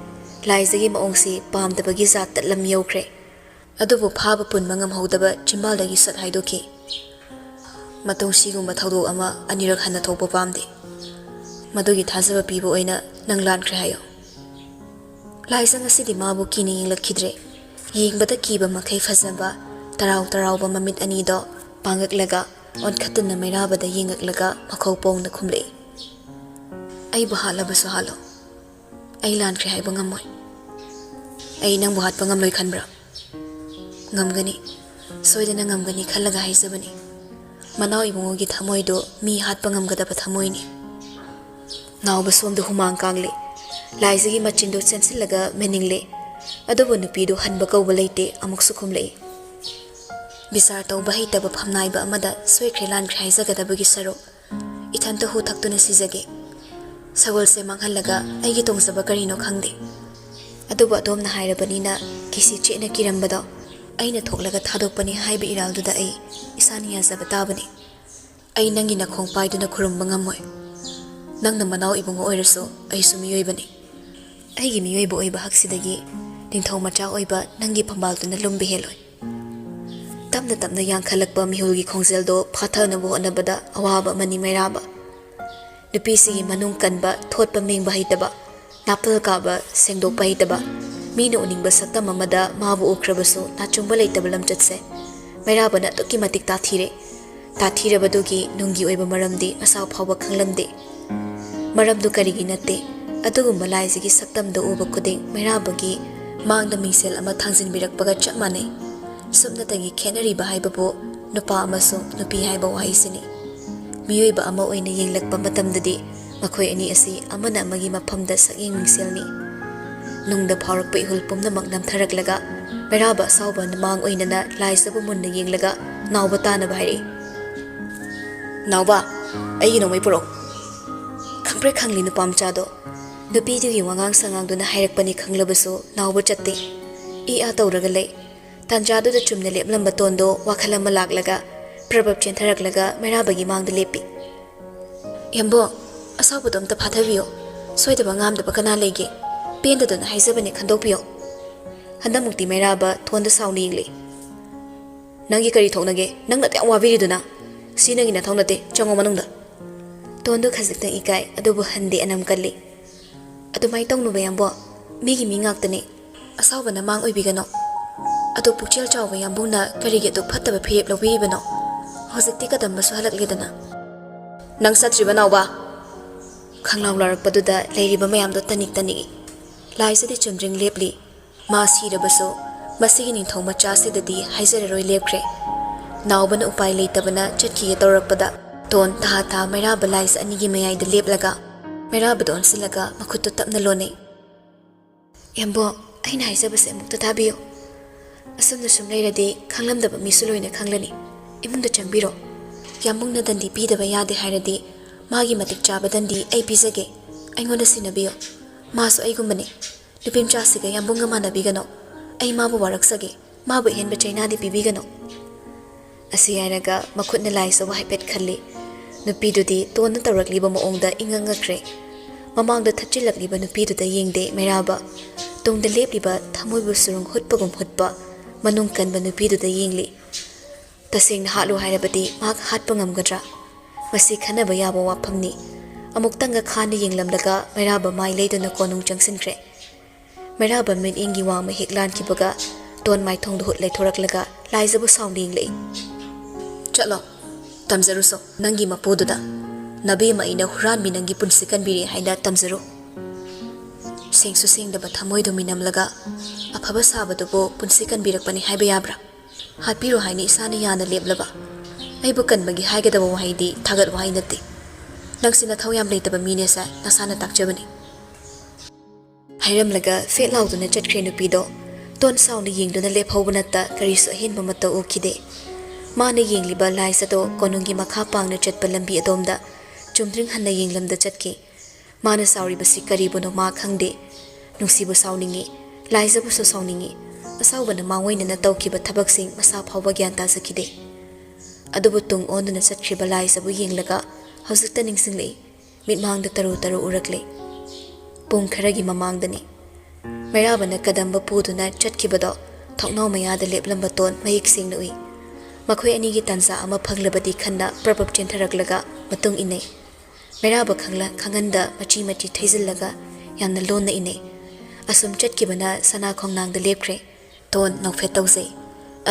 ꯂꯥꯏꯖꯒꯤ ꯃꯑꯣꯡꯁꯤ ꯄꯥꯝꯗꯕꯒꯤ ꯖꯥꯠꯇ ꯂꯝ ꯌꯧꯈ꯭ꯔꯦ꯫ ꯑꯗꯨꯕꯨ ꯐꯥꯕ ꯄꯨꯟꯕ ꯉꯝꯍꯧꯗꯕ ꯆꯤꯝꯕꯥꯜꯗꯒꯤ ꯁꯠ ꯍꯥꯏꯗꯣꯛꯈꯤ꯫ "ꯃꯇꯨꯡ ꯁꯤꯒꯨꯝꯕ ꯊꯧꯗꯣꯛ ꯑꯃ ꯑꯅꯤꯔꯛ ꯍꯟꯅ ꯊꯣꯛꯄ ꯄꯥꯝꯗꯦ꯫ ꯃꯗꯨꯒꯤ ꯊꯥꯖꯕ ꯄꯤꯕ ꯑꯣꯏꯅ ꯅꯪ ꯂꯥꯟꯈ꯭ꯔꯦ ꯍꯥꯏꯌꯨ꯫" ꯂꯥꯏꯖ ꯉꯁꯤꯗꯤ ꯃꯥꯕꯨ ꯀꯤꯅ ꯌꯦꯡꯂꯛꯈꯤꯗ꯭ꯔꯦ꯫ ꯌꯦꯡꯕꯗ ꯀꯤꯕ ꯃꯈꯩ ꯐꯖꯕ, ꯇꯔꯥꯎ ꯇꯔꯥꯎꯕ ꯃꯃꯤꯠ ꯑꯅꯤꯗꯣ ꯄꯥꯡꯉꯛꯂꯒ ꯑꯣꯟꯈꯠꯇꯨꯅ ꯃꯩꯔꯥꯕꯗ ꯌꯦꯡꯉꯛꯂꯒ ꯃꯈꯧ ꯄꯣꯡꯅ ꯈꯨꯝꯂꯛꯏ, "ꯑꯩꯕꯨ ꯍꯥꯠꯂꯕꯁꯨ ꯍꯥꯠꯂꯣ, ꯑꯩ ꯂꯥꯟꯈ꯭ꯔꯦ ꯍꯥꯏꯕ ꯉꯝꯃꯣꯏ꯫ ꯑꯩ ꯅꯪꯕꯨ ꯍꯥꯠꯄ ꯉꯝꯂꯣꯏ ꯈꯟꯕ꯭ꯔꯥ? ꯉꯝꯒꯅꯤ, ꯁꯣꯏꯗꯅ ꯉꯝꯒꯅꯤ ꯈꯜꯂꯒ ꯍꯥꯏꯖꯕꯅꯤ꯫ ꯃꯅꯥꯎ ꯏꯕꯨꯡꯉꯣꯒꯤ ꯊꯃꯣꯏꯗꯨ ꯃꯤ ꯍꯥꯠꯄ ꯉꯝꯒꯗꯕ ꯊꯃꯣꯏꯅꯤ꯫" ꯅꯥꯎꯕ ꯁꯣꯝꯗ ꯍꯨꯃꯥꯡ ꯀꯥꯡꯂꯦ꯫ ꯂꯥꯏꯖꯒꯤ ꯃꯆꯤꯟꯗꯨ ꯆꯦꯟꯁꯤꯜꯂꯒ ꯃꯦꯅꯤꯡꯂꯦ꯫ ꯑꯗꯨꯕꯨ ꯅꯨꯄꯤꯗꯨ ꯍꯟꯕ ꯀꯧꯕ ꯂꯩꯇꯦ, ꯑꯃꯨꯛꯁꯨ ꯈꯨꯝꯂꯛꯏ, "ꯕꯤꯆꯥꯔ ꯇꯧꯕ ꯍꯩꯇꯕ ꯐꯝꯅꯥꯏꯕ ꯑꯃꯗ ꯁꯣꯏꯈ꯭ꯔꯦ ꯂꯥꯟꯈ꯭ꯔꯦ ꯍꯥꯏꯖꯒꯗꯕꯒꯤ ꯁꯔꯨꯛ ꯏꯊꯟꯇ ꯍꯨ ꯊꯛꯇꯨꯅ ꯁꯤꯖꯒꯦ꯫ ꯁꯒꯣꯜꯁꯦ ꯃꯥꯡꯍꯜꯂꯒ ꯑꯩꯒꯤ ꯇꯣꯡꯖꯕ ꯀꯔꯤꯅꯣ ꯈꯪꯗꯦ꯫ ꯑꯗꯨꯕꯨ ꯑꯗꯣꯝꯅ ꯍꯥꯏꯔꯕꯅꯤꯅ ꯀꯤꯁꯤ ꯆꯦꯠꯅ ꯀꯤꯔꯝꯕꯗꯣ ꯑꯩꯅ ꯊꯣꯛꯂꯒ ꯊꯥꯗꯣꯛꯄꯅꯤ ꯍꯥꯏꯕ ꯏꯔꯥꯜꯗꯨꯗ ꯑꯩ ꯏꯁꯥꯅ ꯌꯥꯖꯕ ꯇꯥꯕꯅꯤ꯫ ꯑꯩ ꯅꯪꯒꯤ ꯅꯈꯣꯡ ꯄꯥꯏꯗꯨꯅ ꯈꯨꯔꯨꯝꯕ ꯉꯝꯃꯣꯏ꯫ ꯅꯪꯅ ꯃꯅꯥꯎ ꯏꯕꯨꯡꯉꯣ ꯑꯣꯏꯔꯁꯨ ꯑꯩꯁꯨ ꯃꯤꯑꯣꯏꯕꯅꯤ꯫ ꯑꯩꯒꯤ ꯃꯤꯑꯣꯏꯕ ꯑꯣꯏꯕ ꯍꯛꯁꯤꯗꯒꯤ ꯅꯤꯡꯊꯧ ꯃꯆꯥ ꯑꯣꯏꯕ ꯅꯪꯒꯤ ꯐꯝꯕꯥꯜꯗꯨꯅ ꯂꯨꯝꯕ ꯍꯦꯜꯂꯣꯏ꯫" ꯇꯞꯅ ꯇꯞꯅ ꯌꯥꯡꯈꯠꯂꯛꯄ ꯃꯤꯍꯨꯜꯒꯤ ꯈꯣꯡꯖꯦꯜꯗꯣ ꯐꯥꯊꯅꯕ ꯍꯣꯠꯅꯕꯗ ꯑꯋꯥꯕ ꯑꯃꯅꯤ ꯃꯩꯔꯥꯕ꯫ ꯅꯨꯄꯤꯁꯤꯒꯤ ꯃꯅꯨꯡ ꯀꯟꯕ, ꯊꯣꯠꯄ ꯃꯦꯡꯕ ꯍꯩꯇꯕ, ꯅꯥꯄꯜ ꯀꯥꯕ, ꯁꯦꯡꯗꯣꯛꯄ ꯍꯩꯇꯕ, ꯃꯤꯅ ꯎꯅꯤꯡꯕ ꯁꯛꯇꯝ ꯑꯃꯗ ꯃꯥꯕꯨ ꯎꯈ꯭ꯔꯕꯁꯨ ꯅꯥꯆꯨꯡꯕ ꯂꯩꯇꯕ ꯂꯝꯆꯠꯁꯦ ꯃꯩꯔꯥꯕꯅ ꯑꯗꯨꯛꯀꯤ ꯃꯇꯤꯛ ꯇꯥꯊꯤꯔꯦ꯫ ꯇꯥꯊꯤꯔꯕꯗꯨꯒꯤ ꯅꯨꯡꯒꯤ ꯑꯣꯏꯕ ꯃꯔꯝꯗꯤ ꯃꯁꯥ ꯐꯥꯎꯕ ꯈꯪꯂꯝꯗꯦ꯫ ꯃꯔꯝꯗꯨ ꯀꯔꯤꯒꯤ ꯅꯠꯇꯦ? ꯑꯗꯨꯒꯨꯝꯕ ꯂꯥꯏꯖꯒꯤ ꯁꯛꯇꯝꯗꯨ ꯎꯕ ꯈꯨꯗꯤꯡ ꯃꯩꯔꯥꯕꯒꯤ ꯃꯥꯡꯗ ꯃꯤꯡꯁꯦꯜ ꯑꯃ ꯊꯥꯡꯖꯤꯟꯕꯤꯔꯛꯄꯒ ꯆꯞ ꯃꯥꯟꯅꯩ꯫ ꯁꯨꯞꯅꯇꯒꯤ ꯈꯦꯠꯅꯔꯤꯕ ꯍꯥꯏꯕꯕꯨ ꯅꯨꯄꯥ ꯑꯃꯁꯨꯡ ꯅꯨꯄꯤ ꯍꯥꯏꯕ ꯋꯥꯍꯩꯁꯤꯅꯤ꯫ ꯃꯤꯑꯣꯏꯕ ꯑꯃ ꯑꯣꯏꯅ ꯌꯦꯡꯂꯛꯄ ꯃꯇꯝꯗꯗꯤ ꯃꯈꯣꯏ ꯑꯅꯤ ꯑꯁꯤ ꯑꯃꯅ ꯑꯃꯒꯤ ꯃꯐꯝꯗ ꯁꯛꯌꯦꯡ ꯃꯤꯡꯁꯦꯜꯅꯤ꯫ ꯅꯨꯡꯗ ꯐꯥꯎꯔꯛꯄ ꯏꯍꯨꯜ ꯄꯨꯝꯅꯃꯛ ꯅꯝꯊꯔꯛꯂꯒ ꯃꯩꯔꯥꯕ ꯑꯁꯥꯎꯕ ꯃꯥꯡ ꯑꯣꯏꯅꯅ ꯂꯥꯏꯖꯕꯨ ꯃꯨꯟꯅ ꯌꯦꯡꯂꯒ ꯅꯥꯎꯕ ꯇꯥꯅꯕ ꯍꯥꯏꯔꯛꯏ꯫ "ꯅꯥꯎꯕ, ꯑꯩꯒꯤ ꯅꯣꯡꯃꯩ ꯄꯨꯔꯛꯑꯣ꯫" ꯈꯪꯄ꯭ꯔꯦꯛ ꯈꯪꯂꯤ ꯅꯨꯄꯥ ꯃꯆꯥꯗꯣ꯫ ꯅꯨꯄꯤꯗꯨꯒꯤ ꯋꯥꯉꯥꯡ ꯁꯉꯥꯡꯗꯨꯅ ꯍꯥꯏꯔꯛꯄꯅꯤ ꯈꯪꯂꯕꯁꯨ ꯅꯥꯎꯕ ꯆꯠꯇꯦ꯫ ꯏ ꯑꯥ ꯇꯧꯔꯒ ꯂꯩ꯫ ꯇꯥꯟꯖꯥꯗꯨꯗ ꯆꯨꯝꯅ ꯂꯦꯞꯂꯝꯕ ꯇꯣꯟꯗꯣ ꯋꯥꯈꯜ ꯑꯃ ꯂꯥꯛꯂꯒ ꯄ꯭ꯔꯕꯞ ꯆꯦꯟꯊꯔꯛꯂꯒ ꯃꯩꯔꯥꯕꯒꯤ ꯃꯥꯡꯗ ꯂꯦꯞꯄꯤ꯫ "ꯌꯥꯝꯕꯣ, ꯑꯁꯥꯎꯕꯗꯣ ꯑꯝꯇ ꯐꯥꯊꯕꯤꯌꯣ꯫ ꯁꯣꯏꯗꯕ ꯉꯥꯝꯗꯕ ꯀꯅꯥ ꯂꯩꯒꯦ? ꯄꯦꯟꯗꯗꯅ ꯍꯥꯏꯖꯕꯅꯦ, ꯈꯟꯗꯣꯛꯄꯤꯌꯣ꯫" ꯍꯟꯗꯛꯃꯨꯛꯇꯤ ꯃꯩꯔꯥꯕ ꯇꯣꯟꯗ ꯁꯥꯎꯅ ꯌꯦꯡꯂꯤ꯫ "ꯅꯪꯒꯤ ꯀꯔꯤ ꯊꯣꯛꯅꯒꯦ? ꯅꯪꯅ ꯑꯗꯨꯛ ꯌꯥꯝ ꯋꯥꯕꯤꯔꯤꯗꯨꯅ?" "ꯁꯤ ꯅꯪꯒꯤ ꯅꯊꯧ ꯅꯠꯇꯦ, ꯆꯪꯉꯣ ꯃꯅꯨꯡꯗ꯫" ꯇꯣꯟꯗꯣ ꯈꯖꯤꯛꯇꯪ ꯏꯀꯥꯏ, ꯑꯗꯨꯕꯨ ꯍꯟꯗꯦ, ꯑꯅꯝ ꯀꯜꯂꯤ꯫ "ꯑꯗꯨꯃꯥꯏꯅ ꯇꯧꯅꯨꯕ ꯌꯥꯝꯕꯣ, ꯃꯤꯒꯤ ꯃꯤ ꯉꯥꯛꯇꯅꯤ꯫ ꯑꯁꯥꯎꯕꯅ ꯃꯥꯡ ꯑꯣꯏꯕꯤꯒꯅꯣ꯫" ꯑꯗꯣ ꯄꯨꯛꯆꯦꯜ ꯆꯥꯎꯕ ꯌꯥꯝꯕꯨꯡꯅ ꯀꯔꯤꯒꯤ ꯑꯗꯨꯛ ꯐꯠꯇꯕ ꯐꯤꯔꯦꯞ ꯂꯧꯕꯤꯔꯤꯕꯅꯣ? ꯍꯧꯖꯤꯛꯇꯤ ꯀꯗꯝꯕꯁꯨ ꯍꯜꯂꯛꯂꯦꯗꯅ꯫ "ꯅꯪ ꯆꯠꯇ꯭ꯔꯤꯕ ꯅꯥꯎꯕ?" ꯈꯪꯂꯥꯎ ꯂꯥꯎꯔꯛꯄꯗꯨꯗ ꯂꯩꯔꯤꯕ ꯃꯌꯥꯝꯗꯣ ꯇꯅꯤꯛ ꯇꯅꯤꯛꯏ꯫ ꯂꯥꯏꯖꯗꯤ ꯆꯨꯝꯗ꯭ꯔꯤꯡ ꯂꯦꯞꯂꯤ꯫ ꯃꯥ ꯁꯤꯔꯕꯁꯨ ꯃꯁꯤꯒꯤ ꯅꯤꯡꯊꯧ ꯃꯆꯥꯁꯤꯗꯗꯤ ꯍꯥꯏꯖꯔꯔꯣꯏ ꯂꯦꯞꯈ꯭ꯔꯦ꯫ ꯅꯥꯎꯕꯅ ꯎꯄꯥꯏ ꯂꯩꯇꯕꯅ ꯆꯠꯈꯤꯒꯦ ꯇꯧꯔꯛꯄꯗ ꯇꯣꯟ ꯊꯥ ꯊꯥ ꯃꯩꯔꯥꯕ ꯂꯥꯏꯖ ꯑꯅꯤꯒꯤ ꯃꯌꯥꯏꯗ ꯂꯦꯞꯂꯒ ꯃꯩꯔꯥꯕꯗ ꯑꯣꯟꯁꯤꯜꯂꯒ ꯃꯈꯨꯠꯇꯨ ꯇꯞꯅ ꯂꯣꯟꯅꯩ꯫ "ꯌꯥꯝꯕꯣ, ꯑꯩꯅ ꯍꯥꯏꯖꯕꯁꯦ ꯑꯃꯨꯛꯇ ꯇꯥꯕꯤꯌꯨ꯫ ꯑꯁꯨꯝꯅ ꯁꯨꯝ ꯂꯩꯔꯗꯤ ꯈꯪꯂꯝꯗꯕ ꯃꯤꯁꯨ ꯂꯣꯏꯅ ꯈꯪꯂꯅꯤ꯫ ꯏꯃꯨꯡꯗ ꯆꯪꯕꯤꯔꯣ꯫ ꯌꯥꯝꯕꯨꯡꯅ ꯗꯟꯗꯤ ꯄꯤꯗꯕ ꯌꯥꯗꯦ ꯍꯥꯏꯔꯗꯤ ꯃꯥꯒꯤ ꯃꯇꯤꯛ ꯆꯥꯕ ꯗꯟꯗꯤ ꯑꯩ ꯄꯤꯖꯒꯦ꯫ ꯑꯩꯉꯣꯟꯗ ꯁꯤꯟꯅꯕꯤꯌꯨ꯫ ꯃꯥꯁꯨ ꯑꯩꯒꯨꯝꯕꯅꯤ꯫ ꯅꯨꯄꯤꯃꯆꯥꯁꯤꯒ ꯌꯥꯝꯕꯨꯡꯒ ꯃꯥꯟꯅꯕꯤꯒꯅꯨ꯫ ꯑꯩ ꯃꯥꯕꯨ ꯋꯥꯔꯛꯆꯒꯦ꯫ ꯃꯥꯕꯨ ꯑꯍꯦꯟꯕ ꯆꯩꯅꯥꯗꯤ ꯄꯤꯕꯤꯒꯅꯨ꯫" ꯑꯁꯤ ꯍꯥꯏꯔꯒ ꯃꯈꯨꯠꯅ ꯂꯥꯏꯖꯕꯨ ꯍꯥꯏꯐꯦꯠ ꯈꯜꯂꯤ꯫ ꯅꯨꯄꯤꯗꯨꯗꯤ ꯇꯣꯟꯅ ꯇꯧꯔꯛꯂꯤꯕ ꯃꯑꯣꯡꯗ ꯏꯉꯛ ꯉꯛꯈ꯭ꯔꯦ꯫ ꯃꯃꯥꯡꯗ ꯊꯠꯆꯤꯜꯂꯛꯂꯤꯕ ꯅꯨꯄꯤꯗꯨꯗ ꯌꯦꯡꯗꯦ ꯃꯩꯔꯥꯕ꯫ ꯇꯨꯡꯗ ꯂꯦꯞꯂꯤꯕ ꯊꯃꯣꯏꯕꯨ ꯁꯨꯔꯨꯡ ꯍꯨꯠꯄꯒꯨꯝ ꯍꯨꯠꯄ ꯃꯅꯨꯡ ꯀꯟꯕ ꯅꯨꯄꯤꯗꯨꯗ ꯌꯦꯡꯂꯤ꯫ ꯇꯁꯦꯡꯅ ꯍꯥꯠꯂꯨ ꯍꯥꯏꯔꯕꯗꯤ ꯃꯍꯥꯛ ꯍꯥꯠꯄ ꯉꯝꯒꯗ꯭ꯔꯥ? ꯃꯁꯤ ꯈꯟꯅꯕ ꯌꯥꯕ ꯋꯥꯐꯝꯅꯤ꯫ ꯑꯃꯨꯛꯇꯪꯒ ꯈꯥꯟꯅ ꯌꯦꯡꯂꯝꯂꯒ ꯃꯩꯔꯥꯕ ꯃꯥꯏ ꯂꯩꯗꯨꯅ ꯀꯣꯅꯨꯡ ꯆꯪꯁꯤꯟꯈ꯭ꯔꯦ꯫ ꯃꯩꯔꯥꯕ ꯃꯤꯠꯌꯦꯡꯒꯤ ꯋꯥꯡꯃ ꯍꯦꯛ ꯂꯥꯟꯈꯤꯕꯒ ꯇꯣꯟ ꯃꯥꯏꯊꯣꯡꯗ ꯍꯨꯠ ꯂꯩꯊꯣꯔꯛꯂꯒ ꯂꯥꯏꯖꯕꯨ ꯁꯥꯎꯅ ꯌꯦꯡꯂꯛꯏ꯫ "ꯆꯠꯂꯣ, ꯇꯝꯖꯔꯨꯁꯣ ꯅꯪꯒꯤ ꯃꯄꯨꯗꯨꯗ꯫ ꯅꯕꯦꯝꯃ ꯑꯩꯅ ꯍꯨꯔꯥꯟꯕꯤ ꯅꯪꯒꯤ ꯄꯨꯟꯁꯤ ꯀꯟꯕꯤꯔꯦ ꯍꯥꯏꯅ ꯇꯝꯖꯔꯨ꯫" ꯁꯦꯡꯁꯨ ꯁꯦꯡꯗꯕ ꯊꯃꯣꯏꯗꯨ ꯃꯤꯅꯝꯂꯒ ꯑꯐꯕ ꯁꯥꯕꯗꯨꯕꯨ ꯄꯨꯟꯁꯤ ꯀꯟꯕꯤꯔꯛꯄꯅꯤ ꯍꯥꯏꯕ ꯌꯥꯕ꯭ꯔꯥ? ꯍꯥꯠꯄꯤꯔꯣ ꯍꯥꯏꯅ ꯏꯁꯥꯅ ꯌꯥꯅ ꯂꯦꯞꯂꯕ꯫ ꯑꯩꯕꯨ ꯀꯟꯕꯒꯤ ꯍꯥꯏꯒꯗꯕ ꯋꯥꯍꯩꯗꯤ ꯊꯥꯒꯠ ꯋꯥꯍꯩ ꯅꯠꯇꯦ꯫ ꯅꯪꯁꯤ ꯅꯊꯧ ꯌꯥꯝ ꯂꯩꯇꯕ ꯃꯤꯅꯦꯁꯦ ꯅꯁꯥꯅ ꯇꯥꯛꯆꯕꯅꯤ꯫ ꯍꯥꯏꯔꯝꯂꯒ ꯐꯦꯠ ꯂꯥꯎꯗꯨꯅ ꯆꯠꯈ꯭ꯔꯦ ꯅꯨꯄꯤꯗꯣ꯫ ꯇꯣꯟ ꯁꯥꯎꯅ ꯌꯦꯡꯗꯨꯅ ꯂꯦꯞꯍꯧꯕ ꯅꯠꯇ ꯀꯔꯤꯁꯨ ꯑꯍꯦꯟꯕ ꯃꯇꯧ ꯎꯈꯤꯗꯦ꯫ ꯃꯥꯅ ꯌꯦꯡꯂꯤꯕ ꯂꯥꯏꯖꯗꯣ ꯀꯣꯅꯨꯡꯒꯤ ꯃꯈꯥ ꯄꯥꯡꯅ ꯆꯠꯄ ꯂꯝꯕꯤ ꯑꯗꯣꯝꯗ ꯆꯨꯝꯗ꯭ꯔꯤꯡ ꯍꯟꯅ ꯌꯦꯡꯂꯝꯗ ꯆꯠꯈꯤ꯫ ꯃꯥꯅ ꯁꯥꯎꯔꯤꯕꯁꯤ ꯀꯔꯤꯕꯨꯅꯣ ꯃꯥ ꯈꯪꯗꯦ꯫ ꯅꯨꯡꯁꯤꯕꯨ ꯁꯥꯎꯅꯤꯡꯉꯤ, ꯂꯥꯏꯖꯕꯨꯁꯨ ꯁꯥꯎꯅꯤꯡꯉꯤ꯫ ꯑꯁꯥꯎꯕꯅ ꯃꯥꯡꯑꯣꯏꯅꯅ ꯇꯧꯈꯤꯕ ꯊꯕꯛꯁꯤꯡ ꯃꯁꯥ ꯐꯥꯎꯕ ꯒ꯭ꯌꯥꯟ ꯇꯥꯖꯈꯤꯗꯦ꯫ ꯑꯗꯨꯕꯨ ꯇꯨꯡ ꯑꯣꯟꯗꯨꯅ ꯆꯠꯈ꯭ꯔꯤꯕ ꯂꯥꯏꯖꯕꯨ ꯌꯦꯡꯂꯒ ꯍꯧꯖꯤꯛꯇ ꯅꯤꯡꯁꯤꯡꯂꯛꯏ꯫ ꯃꯤꯠꯃꯥꯡꯗ ꯇꯔꯨ ꯇꯔꯨ ꯎꯔꯛꯂꯦ꯫ ꯄꯨꯡ ꯈꯔꯒꯤ ꯃꯃꯥꯡꯗꯅꯤ꯫ ꯃꯩꯔꯥꯕꯅ ꯀꯗꯝꯕ ꯄꯨꯗꯨꯅ ꯆꯠꯈꯤꯕꯗꯣ ꯊꯣꯡꯅꯥꯎ ꯃꯌꯥꯗ ꯂꯦꯞꯂꯝꯕ ꯇꯣꯟ ꯃꯌꯦꯛ ꯁꯦꯡꯅ ꯎꯏ꯫ ꯃꯈꯣꯏ ꯑꯅꯤꯒꯤ ꯇꯥꯟꯖꯥ ꯑꯃ ꯐꯪꯂꯕꯗꯤ ꯈꯟꯅ ꯄ꯭ꯔꯞ ꯄ꯭ꯔꯞ ꯆꯦꯟꯊꯔꯛꯂꯒ ꯃꯇꯨꯡ ꯏꯟꯅꯩ꯫ ꯃꯩꯔꯥꯕ ꯈꯪꯂ-, ꯈꯪꯍꯟꯗ ꯃꯆꯤ ꯃꯆꯤ ꯊꯩꯖꯤꯜꯂꯒ ꯌꯥꯝꯅ ꯂꯣꯟꯅ ꯏꯟꯅꯩ꯫ ꯑꯁꯨꯝ ꯆꯠꯈꯤꯕꯅ ꯁꯅꯥ ꯈꯣꯡꯅꯥꯡꯗ ꯂꯦꯞꯈ꯭ꯔꯦ꯫ ꯇꯣꯟ ꯅꯣꯛꯐꯦꯠ ꯇꯧꯖꯩ꯫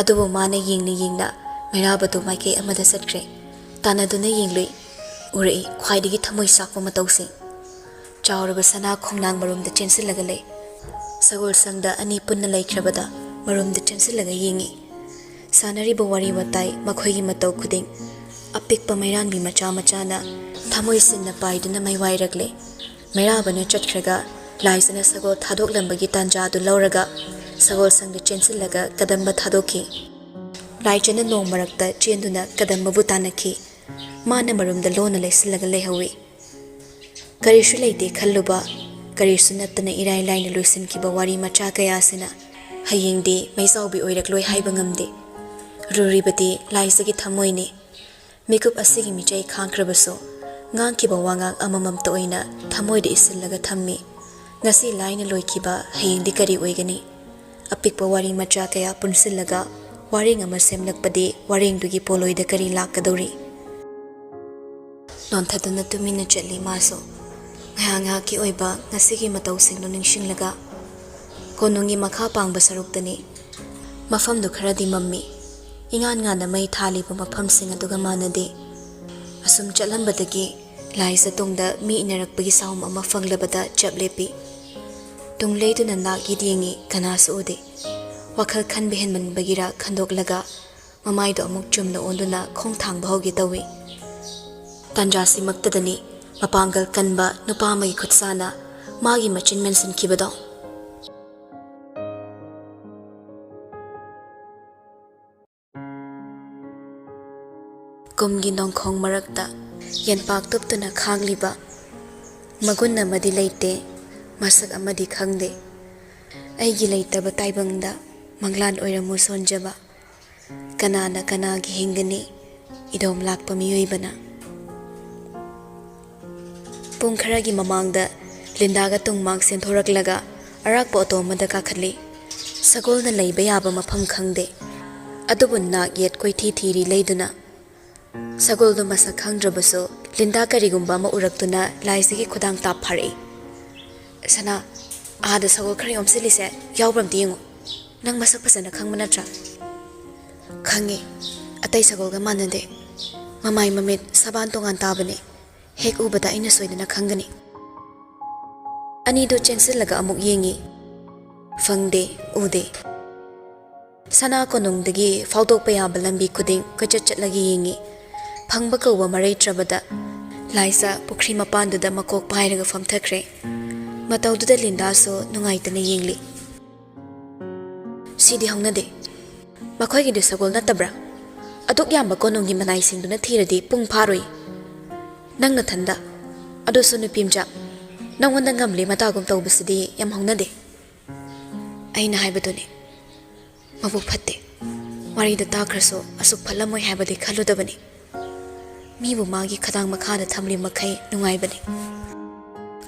ꯑꯗꯨꯕꯨ ꯃꯥꯅ ꯌꯦꯡꯅ ꯌꯦꯡꯅ ꯃꯩꯔꯥꯕꯗꯨ ꯃꯥꯏꯀꯩ ꯑꯃꯗ ꯆꯠꯈ꯭ꯔꯦ꯫ ꯇꯥꯟꯅꯗꯨꯅ ꯌꯦꯡꯂꯨꯏ꯫ ꯎꯔꯛꯏ ꯈ꯭ꯋꯥꯏꯗꯒꯤ ꯊꯃꯣꯏ ꯆꯥꯛꯄ ꯃꯇꯧꯁꯤꯡ꯫ ꯆꯥꯎꯔꯕ ꯁꯅꯥ ꯈꯣꯡꯅꯥꯡ ꯃꯔꯨꯝꯗ ꯆꯦꯟꯁꯤꯜꯂꯒ ꯂꯩ꯫ ꯁꯒꯣꯜ ꯁꯪꯗ ꯑꯅꯤ ꯄꯨꯟꯅ ꯂꯩꯈ꯭ꯔꯕꯗ ꯃꯔꯨꯝꯗ ꯆꯦꯟꯁꯤꯜꯂꯒ ꯌꯦꯡꯉꯤ꯫ ꯁꯥꯟꯅꯔꯤꯕ ꯋꯥꯔꯤ ꯋꯥꯇꯥꯏ, ꯃꯈꯣꯏꯒꯤ ꯃꯇꯧ ꯈꯨꯗꯤꯡ ꯑꯄꯤꯛꯄ ꯃꯩꯔꯥꯟꯕꯤ ꯃꯆꯥ ꯃꯆꯥꯅ ꯊꯃꯣꯏ ꯁꯤꯟꯅ ꯄꯥꯏꯗꯨꯅ ꯃꯩꯋꯥꯏꯔꯛꯂꯦ꯫ ꯃꯩꯔꯥꯕꯅ ꯆꯠꯈ꯭ꯔꯒ ꯂꯥꯏꯖꯅ ꯁꯒꯣꯜ ꯊꯥꯗꯣꯛꯂꯝꯕꯒꯤ ꯇꯥꯟꯖꯥꯗꯨ ꯂꯧꯔꯒ ꯁꯒꯣꯜ ꯁꯪꯗ ꯆꯦꯟꯁꯤꯜꯂꯒ ꯀꯗꯝꯕ ꯊꯥꯗꯣꯛꯈꯤ꯫ ꯂꯥꯏꯖꯅ ꯅꯣꯡ ꯃꯔꯛꯇ ꯆꯦꯟꯗꯨꯅ ꯀꯗꯝꯕꯕꯨ ꯇꯥꯟꯅꯈꯤ꯫ ꯃꯥꯅ ꯃꯔꯨꯝꯗ ꯂꯣꯟꯅ ꯂꯩꯁꯤꯜꯂꯒ ꯂꯩꯍꯧꯏ꯫ ꯀꯔꯤꯁꯨ ꯂꯩꯇꯦ ꯈꯜꯂꯨꯕ, ꯀꯔꯤꯁꯨ ꯅꯠꯇꯅ ꯏꯔꯥꯏ ꯂꯥꯏꯅ ꯂꯣꯏꯁꯤꯟꯈꯤꯕ ꯋꯥꯔꯤ ꯃꯆꯥ ꯀꯌꯥꯁꯤꯅ ꯍꯌꯦꯡꯗꯤ ꯃꯩꯖꯥꯎꯕꯤ ꯑꯣꯏꯔꯛꯂꯣꯏ ꯍꯥꯏꯕ ꯉꯝꯗꯦ꯫ ꯔꯨꯔꯤꯕꯗꯤ ꯂꯥꯏꯖꯒꯤ ꯊꯃꯣꯏꯅꯤ꯫ ꯃꯤꯀꯨꯞ ꯑꯁꯤꯒꯤ ꯃꯤꯆꯩ ꯈꯥꯡꯈ꯭ꯔꯕꯁꯨ, ꯉꯥꯡꯈꯤꯕ ꯋꯥꯉꯥꯡ ꯑꯃꯃꯝꯇ ꯑꯣꯏꯅ ꯊꯃꯣꯏꯗ ꯏꯁꯤꯜꯂꯒ ꯊꯝꯃꯤ꯫ ꯉꯁꯤ ꯂꯥꯏꯅ ꯂꯣꯏꯈꯤꯕ ꯍꯌꯦꯡꯗꯤ ꯀꯔꯤ ꯑꯣꯏꯒꯅꯤ? ꯑꯄꯤꯛꯄ ꯋꯥꯔꯤ ꯃꯆꯥ ꯀꯌꯥ ꯄꯨꯟꯁꯤꯜꯂꯒ ꯋꯥꯔꯦꯡ ꯑꯃ ꯁꯦꯝꯂꯛꯄꯗꯤ ꯋꯥꯔꯦꯡꯗꯨꯒꯤ ꯄꯣꯂꯣꯏꯗ ꯀꯔꯤ ꯂꯥꯛꯀꯗꯧꯔꯤ? ꯅꯣꯟꯊꯗꯨꯅ ꯇꯨꯃꯤꯟꯅ ꯆꯠꯂꯤ ꯃꯥꯁꯨ꯫ ꯉꯥꯏꯍꯥꯛ ꯉꯥꯏꯍꯥꯛꯀꯤ ꯑꯣꯏꯕ ꯉꯁꯤꯒꯤ ꯃꯇꯧꯁꯤꯡꯗꯨ ꯅꯤꯡꯁꯤꯡꯂꯒ ꯀꯣꯅꯨꯡꯒꯤ ꯃꯈꯥ ꯄꯥꯡꯕ ꯁꯔꯨꯛꯇꯅꯤ꯫ ꯃꯐꯝꯗꯨ ꯈꯔꯗꯤ ꯃꯝꯃꯤ꯫ ꯏꯉꯥꯟ ꯉꯥꯟꯅ ꯃꯩ ꯊꯥꯜꯂꯤꯕ ꯃꯐꯝꯁꯤꯡ ꯑꯗꯨꯒ ꯃꯥꯟꯅꯗꯦ꯫ ꯑꯁꯨꯝ ꯆꯠꯂꯝꯕꯗꯒꯤ ꯂꯥꯏꯖ ꯇꯨꯡꯗ ꯃꯤ ꯏꯟꯅꯔꯛꯄꯒꯤ ꯁꯥꯎꯝ ꯑꯃ ꯐꯪꯂꯕꯗ ꯆꯞ ꯂꯦꯞꯄꯤ꯫ ꯇꯨꯡ ꯂꯩꯗꯨꯅ ꯅꯥꯛ ꯌꯦꯠ ꯌꯦꯡꯉꯤ, ꯀꯅꯥꯁꯨ ꯎꯗꯦ꯫ ꯋꯥꯈꯜ ꯈꯟꯕ ꯍꯦꯟꯃꯟꯕꯒꯤꯔ ꯈꯟꯗꯣꯛꯂꯒ ꯃꯃꯥꯏꯗꯣ ꯑꯃꯨꯛ ꯆꯨꯝꯅ ꯑꯣꯟꯗꯨꯅ ꯈꯣꯡ ꯊꯥꯡꯕ ꯍꯧꯒꯦ ꯇꯧꯏ꯫ ꯇꯥꯟꯖꯥꯁꯤꯃꯛꯇꯗꯅꯤ ꯃꯄꯥꯡꯒꯜ ꯀꯟꯕ ꯅꯨꯄꯥ ꯑꯃꯒꯤ ꯈꯨꯠꯁꯥꯅ ꯃꯥꯒꯤ ꯃꯆꯤꯟ ꯃꯦꯟꯁꯤꯟꯈꯤꯕꯗꯣ꯫ ꯀꯨꯝꯒꯤ ꯅꯣꯡꯈꯣꯡ ꯃꯔꯛꯇ ꯌꯦꯟꯄꯥꯛ ꯇꯨꯞꯇꯨꯅ ꯈꯥꯡꯂꯤꯕ ꯃꯒꯨꯟ ꯑꯃꯗꯤ ꯂꯩꯇꯦ, ꯃꯁꯛ ꯑꯃꯗꯤ ꯈꯪꯗꯦ꯫ ꯑꯩꯒꯤ ꯂꯩꯇꯕ ꯇꯥꯏꯕꯪꯗ ꯃꯪꯂꯥꯟ ꯑꯣꯏꯔꯝꯃꯨ ꯁꯣꯟꯖꯕ꯫ ꯀꯅꯥꯅ ꯀꯅꯥꯒꯤ ꯍꯤꯡꯒꯅꯤ, ꯏꯗꯣꯝ ꯂꯥꯛꯄ ꯃꯤꯑꯣꯏꯕꯅ? ꯄꯨꯡ ꯈꯔꯒꯤ ꯃꯃꯥꯡꯗ ꯂꯤꯟꯗꯥꯒ ꯇꯨꯡꯃꯥꯡ ꯁꯦꯟꯊꯣꯔꯛꯂꯒ ꯑꯔꯥꯛꯄ ꯑꯣꯇꯣ ꯑꯃꯗ ꯀꯥꯈꯠꯂꯤ꯫ ꯁꯒꯣꯜꯅ ꯂꯩꯕ ꯌꯥꯕ ꯃꯐꯝ ꯈꯪꯗꯦ, ꯑꯗꯨꯕꯨ ꯅꯥꯛ ꯌꯦꯠ ꯀꯣꯏꯊꯤ ꯊꯤꯔꯤ ꯂꯩꯗꯨꯅ꯫ ꯁꯒꯣꯜꯗꯨ ꯃꯁꯛ ꯈꯪꯗ꯭ꯔꯕꯁꯨ ꯂꯤꯟꯗꯥ ꯀꯔꯤꯒꯨꯝꯕ ꯑꯃ ꯎꯔꯛꯇꯨꯅ ꯂꯥꯏꯖꯒꯤ ꯈꯨꯗꯥꯡ ꯇꯥꯞ ꯐꯥꯔꯛꯏ꯫ "ꯁꯅꯥ, ꯑꯥꯗ ꯁꯒꯣꯜ ꯈꯔ ꯌꯣꯝꯁꯤꯜꯂꯤꯁꯦ ꯌꯥꯎꯕ꯭ꯔ ꯑꯝꯇ ꯌꯦꯡꯉꯨ꯫ ꯅꯪ ꯃꯁꯛ ꯐꯖꯅ ꯈꯪꯕ ꯅꯠꯇ꯭ꯔꯥ?" "ꯈꯪꯉꯤ꯫ ꯑꯇꯩ ꯁꯒꯣꯜꯒ ꯃꯥꯟꯅꯗꯦ꯫ ꯃꯃꯥꯏ ꯃꯃꯤꯠ ꯁꯕꯥꯟ ꯇꯣꯉꯥꯟ ꯇꯥꯕꯅꯤ꯫ ꯍꯦꯛ ꯎꯕꯗ ꯑꯩꯅ ꯁꯣꯏꯗꯅ ꯈꯪꯒꯅꯤ꯫" ꯑꯅꯤꯗꯨ ꯆꯦꯟꯁꯤꯜꯂꯒ ꯑꯃꯨꯛ ꯌꯦꯡꯉꯤ꯫ ꯐꯪꯗꯦ, ꯎꯗꯦ꯫ ꯁꯅꯥ ꯀꯣꯅꯨꯡꯗꯒꯤ ꯐꯥꯎꯗꯣꯛꯄ ꯌꯥꯕ ꯂꯝꯕꯤ ꯈꯨꯗꯤꯡ ꯀꯣꯏꯆꯠ ꯆꯠꯂꯒ ꯌꯦꯡꯉꯤ꯫ ꯐꯪꯕ ꯀꯧꯕ ꯃꯔꯩꯇ꯭ꯔꯕꯗ ꯂꯥꯏꯖ ꯄꯨꯈ꯭ꯔꯤ ꯃꯄꯥꯟꯗꯨꯗ ꯃꯀꯣꯛ ꯄꯥꯏꯔꯒ ꯐꯝꯊꯈ꯭ꯔꯦ꯫ ꯃꯇꯧꯗꯨꯗ ꯂꯤꯟꯗꯥꯁꯨ ꯅꯨꯡꯉꯥꯏꯇꯅ ꯌꯦꯡꯂꯤ꯫ "ꯁꯤꯗꯤ ꯍꯧꯅꯗꯦ꯫ ꯃꯈꯣꯏꯒꯤꯗꯤ ꯁꯒꯣꯜ ꯅꯠꯇꯕ꯭ꯔꯥ? ꯑꯗꯨꯛ ꯌꯥꯝꯕ ꯀꯣꯅꯨꯡꯒꯤ ꯃꯅꯥꯏꯁꯤꯡꯗꯨꯅ ꯊꯤꯔꯗꯤ ꯄꯨꯡ ꯐꯥꯔꯣꯏ꯫ ꯅꯪ ꯅꯊꯟꯗ, ꯑꯗꯨꯁꯨ ꯅꯨꯄꯤ ꯃꯆꯥ, ꯅꯪꯉꯣꯟꯗ ꯉꯝꯂꯦ ꯃꯇꯥꯒꯨꯝ ꯇꯧꯕꯁꯤꯗꯤ ꯌꯥꯝ ꯍꯧꯅꯗꯦ꯫" "ꯑꯩꯅ ꯍꯥꯏꯕꯗꯨꯅꯤ, ꯃꯕꯨꯛ ꯐꯠꯇꯦ꯫ ꯋꯥꯔꯤꯗ ꯇꯥꯈ꯭ꯔꯁꯨ ꯑꯁꯨꯛ ꯐꯠꯂꯝꯃꯣꯏ ꯍꯥꯏꯕꯗꯤ ꯈꯜꯂꯨꯗꯕꯅꯤ꯫ ꯃꯤꯕꯨ ꯃꯥꯒꯤ ꯈꯗꯥꯡ ꯃꯈꯥꯗ ꯊꯝꯂꯤ ꯃꯈꯩ ꯅꯨꯡꯉꯥꯏꯕꯅꯤ꯫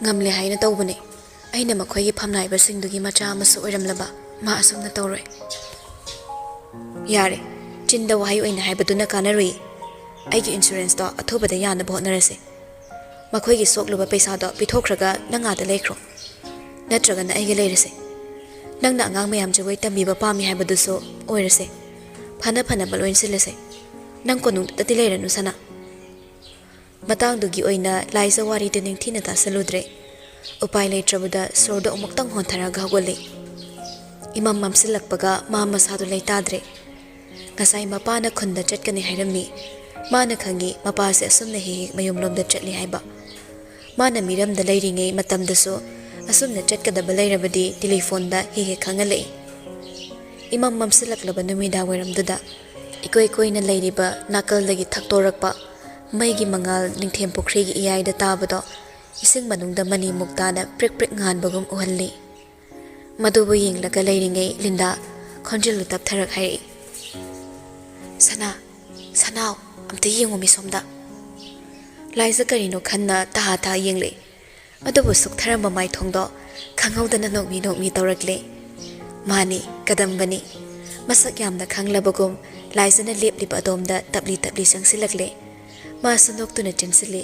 ꯉꯝꯂꯦ ꯍꯥꯏꯅ ꯇꯧꯕꯅꯤ꯫ ꯑꯩꯅ ꯃꯈꯣꯏꯒꯤ ꯐꯝꯅꯥꯏꯕꯁꯤꯡꯗꯨꯒꯤ ꯃꯆꯥ ꯑꯃꯁꯨ ꯑꯣꯏꯔꯝꯂꯕ ꯃꯥ ꯑꯁꯨꯝꯅ ꯇꯧꯔꯣꯏ꯫" "ꯌꯥꯔꯦ, ꯆꯤꯟꯗ ꯋꯥꯍꯩ ꯑꯣꯏꯅ ꯍꯥꯏꯕꯗꯨꯅ ꯀꯥꯟꯅꯔꯨꯏ꯫ ꯑꯩꯒꯤ ꯏꯟꯁꯨꯔꯦꯟꯁꯇꯣ ꯑꯊꯨꯕꯗ ꯌꯥꯅꯕ ꯍꯣꯠꯅꯔꯁꯦ꯫ ꯃꯈꯣꯏꯒꯤ ꯁꯣꯛꯂꯨꯕ ꯄꯩꯁꯥꯗꯣ ꯄꯤꯊꯣꯛꯈ꯭ꯔꯒ ꯅꯪ ꯑꯥꯗ ꯂꯩꯈ꯭ꯔꯣ꯫ ꯅꯠꯇ꯭ꯔꯒꯅ ꯑꯩꯒ ꯂꯩꯔꯁꯦ꯫ ꯅꯪꯅ ꯑꯉꯥꯡ ꯃꯌꯥꯝ ꯖꯒꯣꯏ ꯇꯝꯕꯤꯕ ꯄꯥꯝꯃꯤ ꯍꯥꯏꯕꯗꯨꯁꯨ ꯑꯣꯏꯔꯁꯦ꯫ ꯐꯅ ꯐꯅꯕ ꯂꯣꯏꯅ ꯁꯤꯜꯂꯁꯦ꯫ ꯅꯪ ꯀꯣꯅꯨꯡꯗꯨꯗꯗꯤ ꯂꯩꯔꯅꯨ, ꯁꯅꯥ꯫" ꯃꯇꯥꯡꯗꯨꯒꯤ ꯑꯣꯏꯅ ꯂꯥꯏꯖ ꯋꯥꯔꯤꯗꯨ ꯅꯤꯡꯊꯤꯅ ꯇꯥꯁꯜꯂꯨꯗ꯭ꯔꯦ꯫ ꯎꯄꯥꯏ ꯂꯩꯇ꯭ꯔꯕꯗ ꯁꯣꯔꯗꯣ ꯑꯃꯨꯛꯇꯪ ꯍꯣꯟꯊꯔꯒ ꯍꯧꯒꯠꯂꯤ꯫ ꯏꯃꯝ ꯃꯝꯁꯤꯜꯂꯛꯄꯒ ꯃꯥ ꯃꯁꯥꯗꯨ ꯂꯩꯇꯥꯗ꯭ꯔꯦ꯫ ꯉꯁꯥꯏ ꯃꯄꯥꯅ ꯈꯨꯟꯗ ꯆꯠꯀꯅꯤ ꯍꯥꯏꯔꯝꯃꯤ꯫ ꯃꯥꯅ ꯈꯪꯉꯤ ꯃꯄꯥꯁꯦ ꯑꯁꯨꯝꯅ ꯍꯦꯛ ꯍꯦꯛ ꯃꯌꯨꯝꯂꯣꯝꯗ ꯆꯠꯂꯤ ꯍꯥꯏꯕ꯫ ꯃꯥꯅ ꯃꯤꯔꯝꯗ ꯂꯩꯔꯤꯉꯩ ꯃꯇꯝꯗꯁꯨ ꯑꯁꯨꯝꯅ ꯆꯠꯀꯗꯕ ꯂꯩꯔꯕꯗꯤ ꯇꯦꯂꯤꯐꯣꯟꯗ ꯍꯦꯛ ꯍꯦꯛ ꯈꯪꯍꯜꯂꯛꯏ꯫ ꯏꯃꯝ ꯃꯝꯁꯤꯜꯂꯛꯂꯕ ꯅꯨꯃꯤꯗꯥꯡ ꯋꯥꯏꯔꯝꯗꯨꯗ ꯏꯀꯣꯏ ꯀꯣꯏꯅ ꯂꯩꯔꯤꯕ ꯅꯥꯀꯜꯗꯒꯤ ꯊꯛꯇꯣꯔꯛꯄ ꯃꯩꯒꯤ ꯃꯉꯥꯜ ꯅꯤꯡꯊꯦꯝ ꯄꯨꯈ꯭ꯔꯤꯒꯤ ꯏꯌꯥꯏꯗ ꯇꯥꯕꯗꯣ ꯏꯁꯤꯡ ꯃꯅꯨꯡꯗ ꯃꯅꯤ ꯃꯨꯛꯇꯥꯅ ꯄ꯭ꯔꯤꯛ ꯄ꯭ꯔꯤꯛ ꯉꯥꯟꯕꯒꯨꯝ ꯎꯍꯜꯂꯤ꯫ ꯃꯗꯨꯕꯨ ꯌꯦꯡꯂꯒ ꯂꯩꯔꯤꯉꯩ ꯂꯤꯟꯗꯥ ꯈꯣꯟꯖꯦꯜꯗꯨ ꯇꯞꯊꯔꯛ ꯍꯥꯏꯔꯛꯏ, "ꯁꯅꯥ, ꯁꯅꯥꯎ, ꯑꯝꯇ ꯌꯦꯡꯉꯨꯃꯤ ꯁꯣꯝꯗ꯫" ꯂꯥꯏꯖ ꯀꯔꯤꯅꯣ ꯈꯟꯅ ꯇꯍꯥ ꯇꯍꯥ ꯌꯦꯡꯂꯛꯏ꯫ ꯑꯗꯨꯕꯨ ꯁꯨꯛꯊꯔꯝꯕ ꯃꯥꯏꯊꯣꯡꯗꯣ ꯈꯪꯍꯧꯗꯅ ꯅꯣꯛꯃꯤ ꯅꯣꯛꯃꯤ ꯇꯧꯔꯛꯂꯦ꯫ ꯃꯥꯅꯤ, ꯀꯗꯝꯕꯅꯤ꯫ ꯃꯁꯛ ꯌꯥꯝꯅ ꯈꯪꯂꯕꯒꯨꯝ ꯂꯥꯏꯖꯅ ꯂꯦꯞꯂꯤꯕ ꯑꯗꯣꯝꯗ ꯇꯞꯂꯤ ꯇꯞꯂꯤ ꯆꯪꯁꯤꯜꯂꯛꯂꯦ꯫ ꯃꯥꯁꯨ ꯅꯣꯛꯇꯨꯅ ꯆꯪꯁꯤꯜꯂꯤ꯫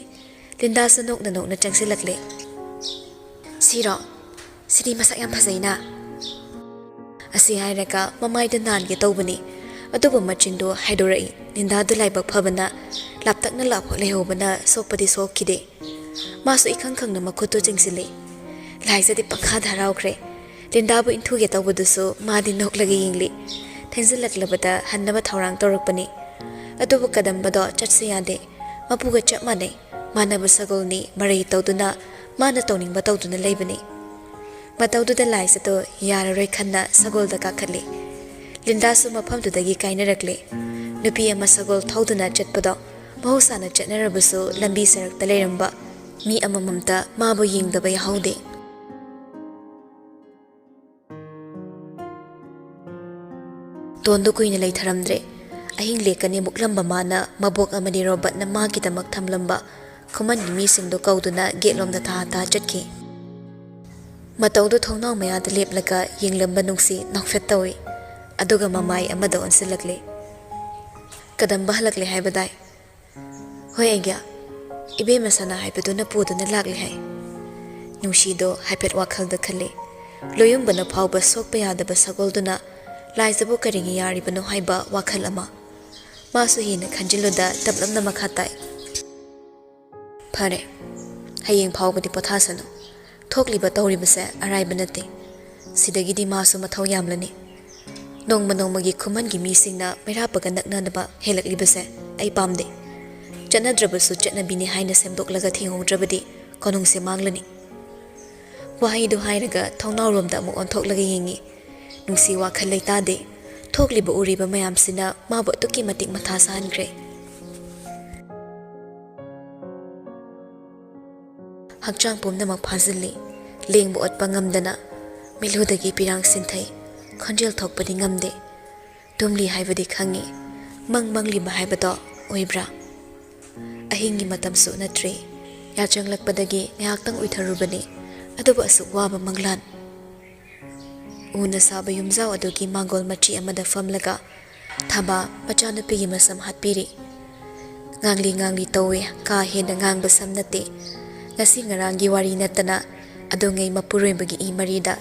ꯂꯤꯟꯗꯥꯁꯨ ꯅꯣꯛꯅ ꯅꯣꯛꯅ ꯆꯪꯁꯤꯜꯂꯛꯂꯦ꯫ "ꯁꯤꯔꯣ? ꯁꯤꯗꯤ ꯃꯁꯛ ꯌꯥꯝ ꯐꯖꯩꯅ꯫" ꯑꯁꯤ ꯍꯥꯏꯔꯒ ꯃꯃꯥꯏꯗ ꯅꯥꯟꯒꯦ ꯇꯧꯕꯅꯤ, ꯑꯗꯨꯕꯨ ꯃꯆꯤꯟꯗꯨ ꯍꯥꯏꯗꯣꯔꯛꯏ꯫ ꯂꯤꯟꯗꯥꯗꯨ ꯂꯥꯏꯕꯛ ꯐꯕꯅ ꯂꯥꯞꯇꯛꯅ ꯂꯥꯞꯍꯣꯛ ꯂꯩꯍꯧꯕꯅ ꯁꯣꯛꯄꯗꯤ ꯁꯣꯛꯈꯤꯗꯦ꯫ ꯃꯥꯁꯨ ꯏꯈꯪ ꯈꯪꯅ ꯃꯈꯨꯠꯇꯨ ꯆꯤꯡꯁꯤꯜꯂꯤ꯫ ꯂꯥꯏꯖꯗꯤ ꯄꯪꯈꯥꯗ ꯍꯔꯥꯎꯈ꯭ꯔꯦ꯫ ꯂꯤꯟꯗꯥꯕꯨ ꯏꯟꯊꯨꯒꯦ ꯇꯧꯕꯗꯨꯁꯨ ꯃꯥꯗꯤ ꯅꯣꯛꯂꯒ ꯌꯦꯡꯂꯤ꯫ ꯊꯦꯡꯖꯤꯜꯂꯛꯂꯕꯗ ꯍꯟꯅꯕ ꯊꯧꯔꯥꯡ ꯇꯧꯔꯛꯄꯅꯤ꯫ ꯑꯗꯨꯕꯨ ꯀꯗꯝꯕꯗꯣ ꯆꯠꯁꯤ ꯌꯥꯗꯦ꯫ ꯃꯄꯨꯒ ꯆꯞ ꯃꯥꯟꯅꯩ꯫ ꯃꯥꯟꯅꯕ ꯁꯒꯣꯜꯅꯤ, ꯃꯔꯩ ꯇꯧꯗꯨꯅ ꯃꯥꯅ ꯇꯧꯅꯤꯡꯕ ꯇꯧꯗꯨꯅ ꯂꯩꯕꯅꯤ꯫ ꯃꯇꯧꯗꯨꯗ ꯂꯥꯏꯖꯗꯣ ꯌꯥꯔꯔꯣꯏ ꯈꯟꯅ ꯁꯒꯣꯜꯗ ꯀꯥꯈꯠꯂꯤ꯫ ꯂꯤꯟꯗꯥꯁꯨ ꯃꯐꯝꯗꯨꯗꯒꯤ ꯀꯥꯏꯅꯔꯛꯂꯦ꯫ ꯅꯨꯄꯤ ꯑꯃ ꯁꯒꯣꯜ ꯊꯧꯗꯨꯅ ꯆꯠꯄꯗꯣ ꯃꯍꯧꯁꯥꯅ ꯆꯠꯅꯔꯕꯁꯨ ꯂꯝꯕꯤ ꯁꯔꯛꯇ ꯂꯩꯔꯝꯕ ꯃꯤ ꯑꯃꯃꯝꯇ ꯃꯥꯕꯨ ꯌꯦꯡꯗꯕ ꯌꯥꯍꯧꯗꯦ꯫ ꯇꯣꯟꯗꯨ ꯀꯨꯏꯅ ꯂꯩꯊꯔꯝꯗ꯭ꯔꯦ꯫ ꯑꯍꯤꯡ ꯂꯦꯛꯀꯅꯤ ꯃꯨꯛꯂꯝꯕ ꯃꯥꯅ ꯃꯕꯣꯛ ꯑꯃꯗꯤ ꯔꯣꯕꯔꯠꯅ ꯃꯥꯒꯤꯗꯃꯛ ꯊꯝꯂꯝꯕ ꯈꯨꯃꯟꯒꯤ ꯃꯤꯁꯤꯡꯗꯨ ꯀꯧꯗꯨꯅ ꯒꯦꯠꯂꯣꯝꯗ ꯊꯥ ꯊꯥ ꯆꯠꯈꯤ꯫ ꯃꯇꯧꯗꯨ ꯊꯣꯡꯅꯥꯎ ꯃꯌꯥꯗ ꯂꯦꯞꯂꯒ ꯌꯦꯡꯂꯝꯕ ꯅꯨꯡꯁꯤ ꯅꯣꯛꯐꯦꯠ ꯇꯧꯏ꯫ ꯑꯗꯨꯒ ꯃꯃꯥꯏ ꯑꯃꯗ ꯑꯣꯟꯁꯤꯜꯂꯛꯂꯦ꯫ "ꯀꯗꯝꯕ ꯍꯜꯂꯛꯂꯦ ꯍꯥꯏꯕꯗꯥꯏ?" "ꯍꯣꯏ ꯑꯩꯒꯤ ꯏꯕꯦꯝꯃ ꯁꯅꯥ ꯍꯥꯏꯕꯗꯨꯅ ꯄꯨꯗꯨꯅ ꯂꯥꯛꯂꯦ ꯍꯥꯏ꯫" ꯅꯨꯡꯁꯤꯗꯣ ꯍꯥꯏꯐꯦꯠ ꯋꯥꯈꯜꯗ ꯈꯜꯂꯤ꯫ ꯂꯣꯌꯨꯝꯕꯅ ꯐꯥꯎꯕ ꯁꯣꯛꯄ ꯌꯥꯗꯕ ꯁꯒꯣꯜꯗꯨꯅ ꯂꯥꯏꯖꯕꯨ ꯀꯔꯤꯒꯤ ꯌꯥꯔꯤꯕꯅꯣ ꯍꯥꯏꯕ ꯋꯥꯈꯜ ꯑꯃ꯫ ꯃꯥꯁꯨ ꯍꯦꯟꯅ ꯈꯟꯖꯤꯜꯂꯨꯗ ꯇꯞꯂꯞꯅ ꯃꯈꯥ ꯇꯥꯏ꯫ "ꯐꯔꯦ, ꯍꯌꯦꯡ ꯐꯥꯎꯕꯗꯤ ꯄꯣꯊꯥꯁꯅꯨ꯫ ꯊꯣꯛꯂꯤꯕ ꯇꯧꯔꯤꯕꯁꯦ ꯑꯔꯥꯏꯕ ꯅꯠꯇꯦ꯫ ꯁꯤꯗꯒꯤꯗꯤ ꯃꯥꯁꯨ ꯃꯊꯧ ꯌꯥꯝꯂꯅꯤ꯫ ꯅꯣꯡꯃ ꯅꯣꯡꯃꯒꯤ ꯈꯨꯃꯟꯒꯤ ꯃꯤꯁꯤꯡꯅ ꯃꯩꯔꯥ ꯄꯒ ꯅꯛꯅꯅꯕ ꯍꯦꯜꯂꯛꯂꯤꯕꯁꯦ ꯑꯩ ꯄꯥꯝꯗꯦ꯫ ꯆꯠꯅꯗ꯭ꯔꯕꯁꯨ ꯆꯠꯅꯕꯤꯅꯤ ꯍꯥꯏꯅ ꯁꯦꯝꯗꯣꯛꯂꯒ ꯊꯤꯡꯍꯧꯗ꯭ꯔꯕꯗꯤ ꯀꯣꯅꯨꯡꯁꯦ ꯃꯥꯡꯂꯅꯤ꯫" ꯋꯥꯍꯩꯗꯨ ꯍꯥꯏꯔꯒ ꯊꯣꯡꯅꯥꯎꯔꯣꯝꯗ ꯑꯃꯨꯛ ꯑꯣꯟꯊꯣꯛꯂꯒ ꯌꯦꯡꯉꯤ꯫ ꯅꯨꯡꯁꯤ ꯋꯥꯈꯜ ꯂꯩꯇꯥꯗꯦ꯫ ꯊꯣꯛꯂꯤꯕ ꯎꯔꯤꯕ ꯃꯌꯥꯝꯁꯤꯅ ꯃꯥꯕꯨ ꯑꯗꯨꯛꯀꯤ ꯃꯇꯤꯛ ꯃꯊꯥ ꯁꯥꯍꯟꯈ꯭ꯔꯦ꯫ ꯍꯛꯆꯥꯡ ꯄꯨꯝꯅꯃꯛ ꯐꯥꯖꯤꯜꯂꯤ꯫ ꯂꯦꯡꯕ ꯑꯣꯠꯄ ꯉꯝꯗꯅ ꯃꯤꯠꯂꯨꯗꯒꯤ ꯄꯤꯔꯥꯡ ꯁꯤꯟꯊꯩ꯫ ꯈꯣꯟꯖꯦꯜ ꯊꯣꯛꯄꯗꯤ ꯉꯝꯗꯦ꯫ ꯇꯨꯝꯂꯤ ꯍꯥꯏꯕꯗꯤ ꯈꯪꯉꯤ꯫ ꯃꯪ ꯃꯪꯂꯤꯕ ꯍꯥꯏꯕꯗꯣ ꯑꯣꯏꯕ꯭ꯔꯥ? ꯑꯍꯤꯡꯒꯤ ꯃꯇꯝꯁꯨ ꯅꯠꯇ꯭ꯔꯤ꯫ ꯌꯥꯆꯪꯂꯛꯄꯗꯒꯤ ꯉꯥꯏꯍꯥꯛꯇꯪ ꯎꯏꯊꯔꯨꯕꯅꯤ, ꯑꯗꯨꯕꯨ ꯑꯁꯨꯛ ꯋꯥꯕ ꯃꯪꯂꯥꯟ꯫ ꯎꯅ ꯁꯥꯕ ꯌꯨꯝꯖꯥꯎ ꯑꯗꯨꯒꯤ ꯃꯥꯡꯒꯣꯜ ꯃꯆꯤ ꯑꯃꯗ ꯐꯝꯂꯒ ꯊꯥꯕ ꯃꯆꯥꯅꯨꯄꯤꯒꯤ ꯃꯁꯝ ꯍꯥꯠꯄꯤꯔꯤ꯫ ꯉꯥꯡꯂꯤ ꯉꯥꯡꯂꯤ ꯇꯧꯏ, ꯀꯥ ꯍꯦꯟꯅ ꯉꯥꯡꯕ ꯁꯝ ꯅꯠꯇꯦ꯫ ꯉꯁꯤ ꯉꯔꯥꯡꯒꯤ ꯋꯥꯔꯤ ꯅꯠꯇꯅ ꯑꯗꯣꯉꯩ ꯃꯄꯨꯔꯣꯏꯕꯒꯤ ꯏ ꯃꯔꯤꯗ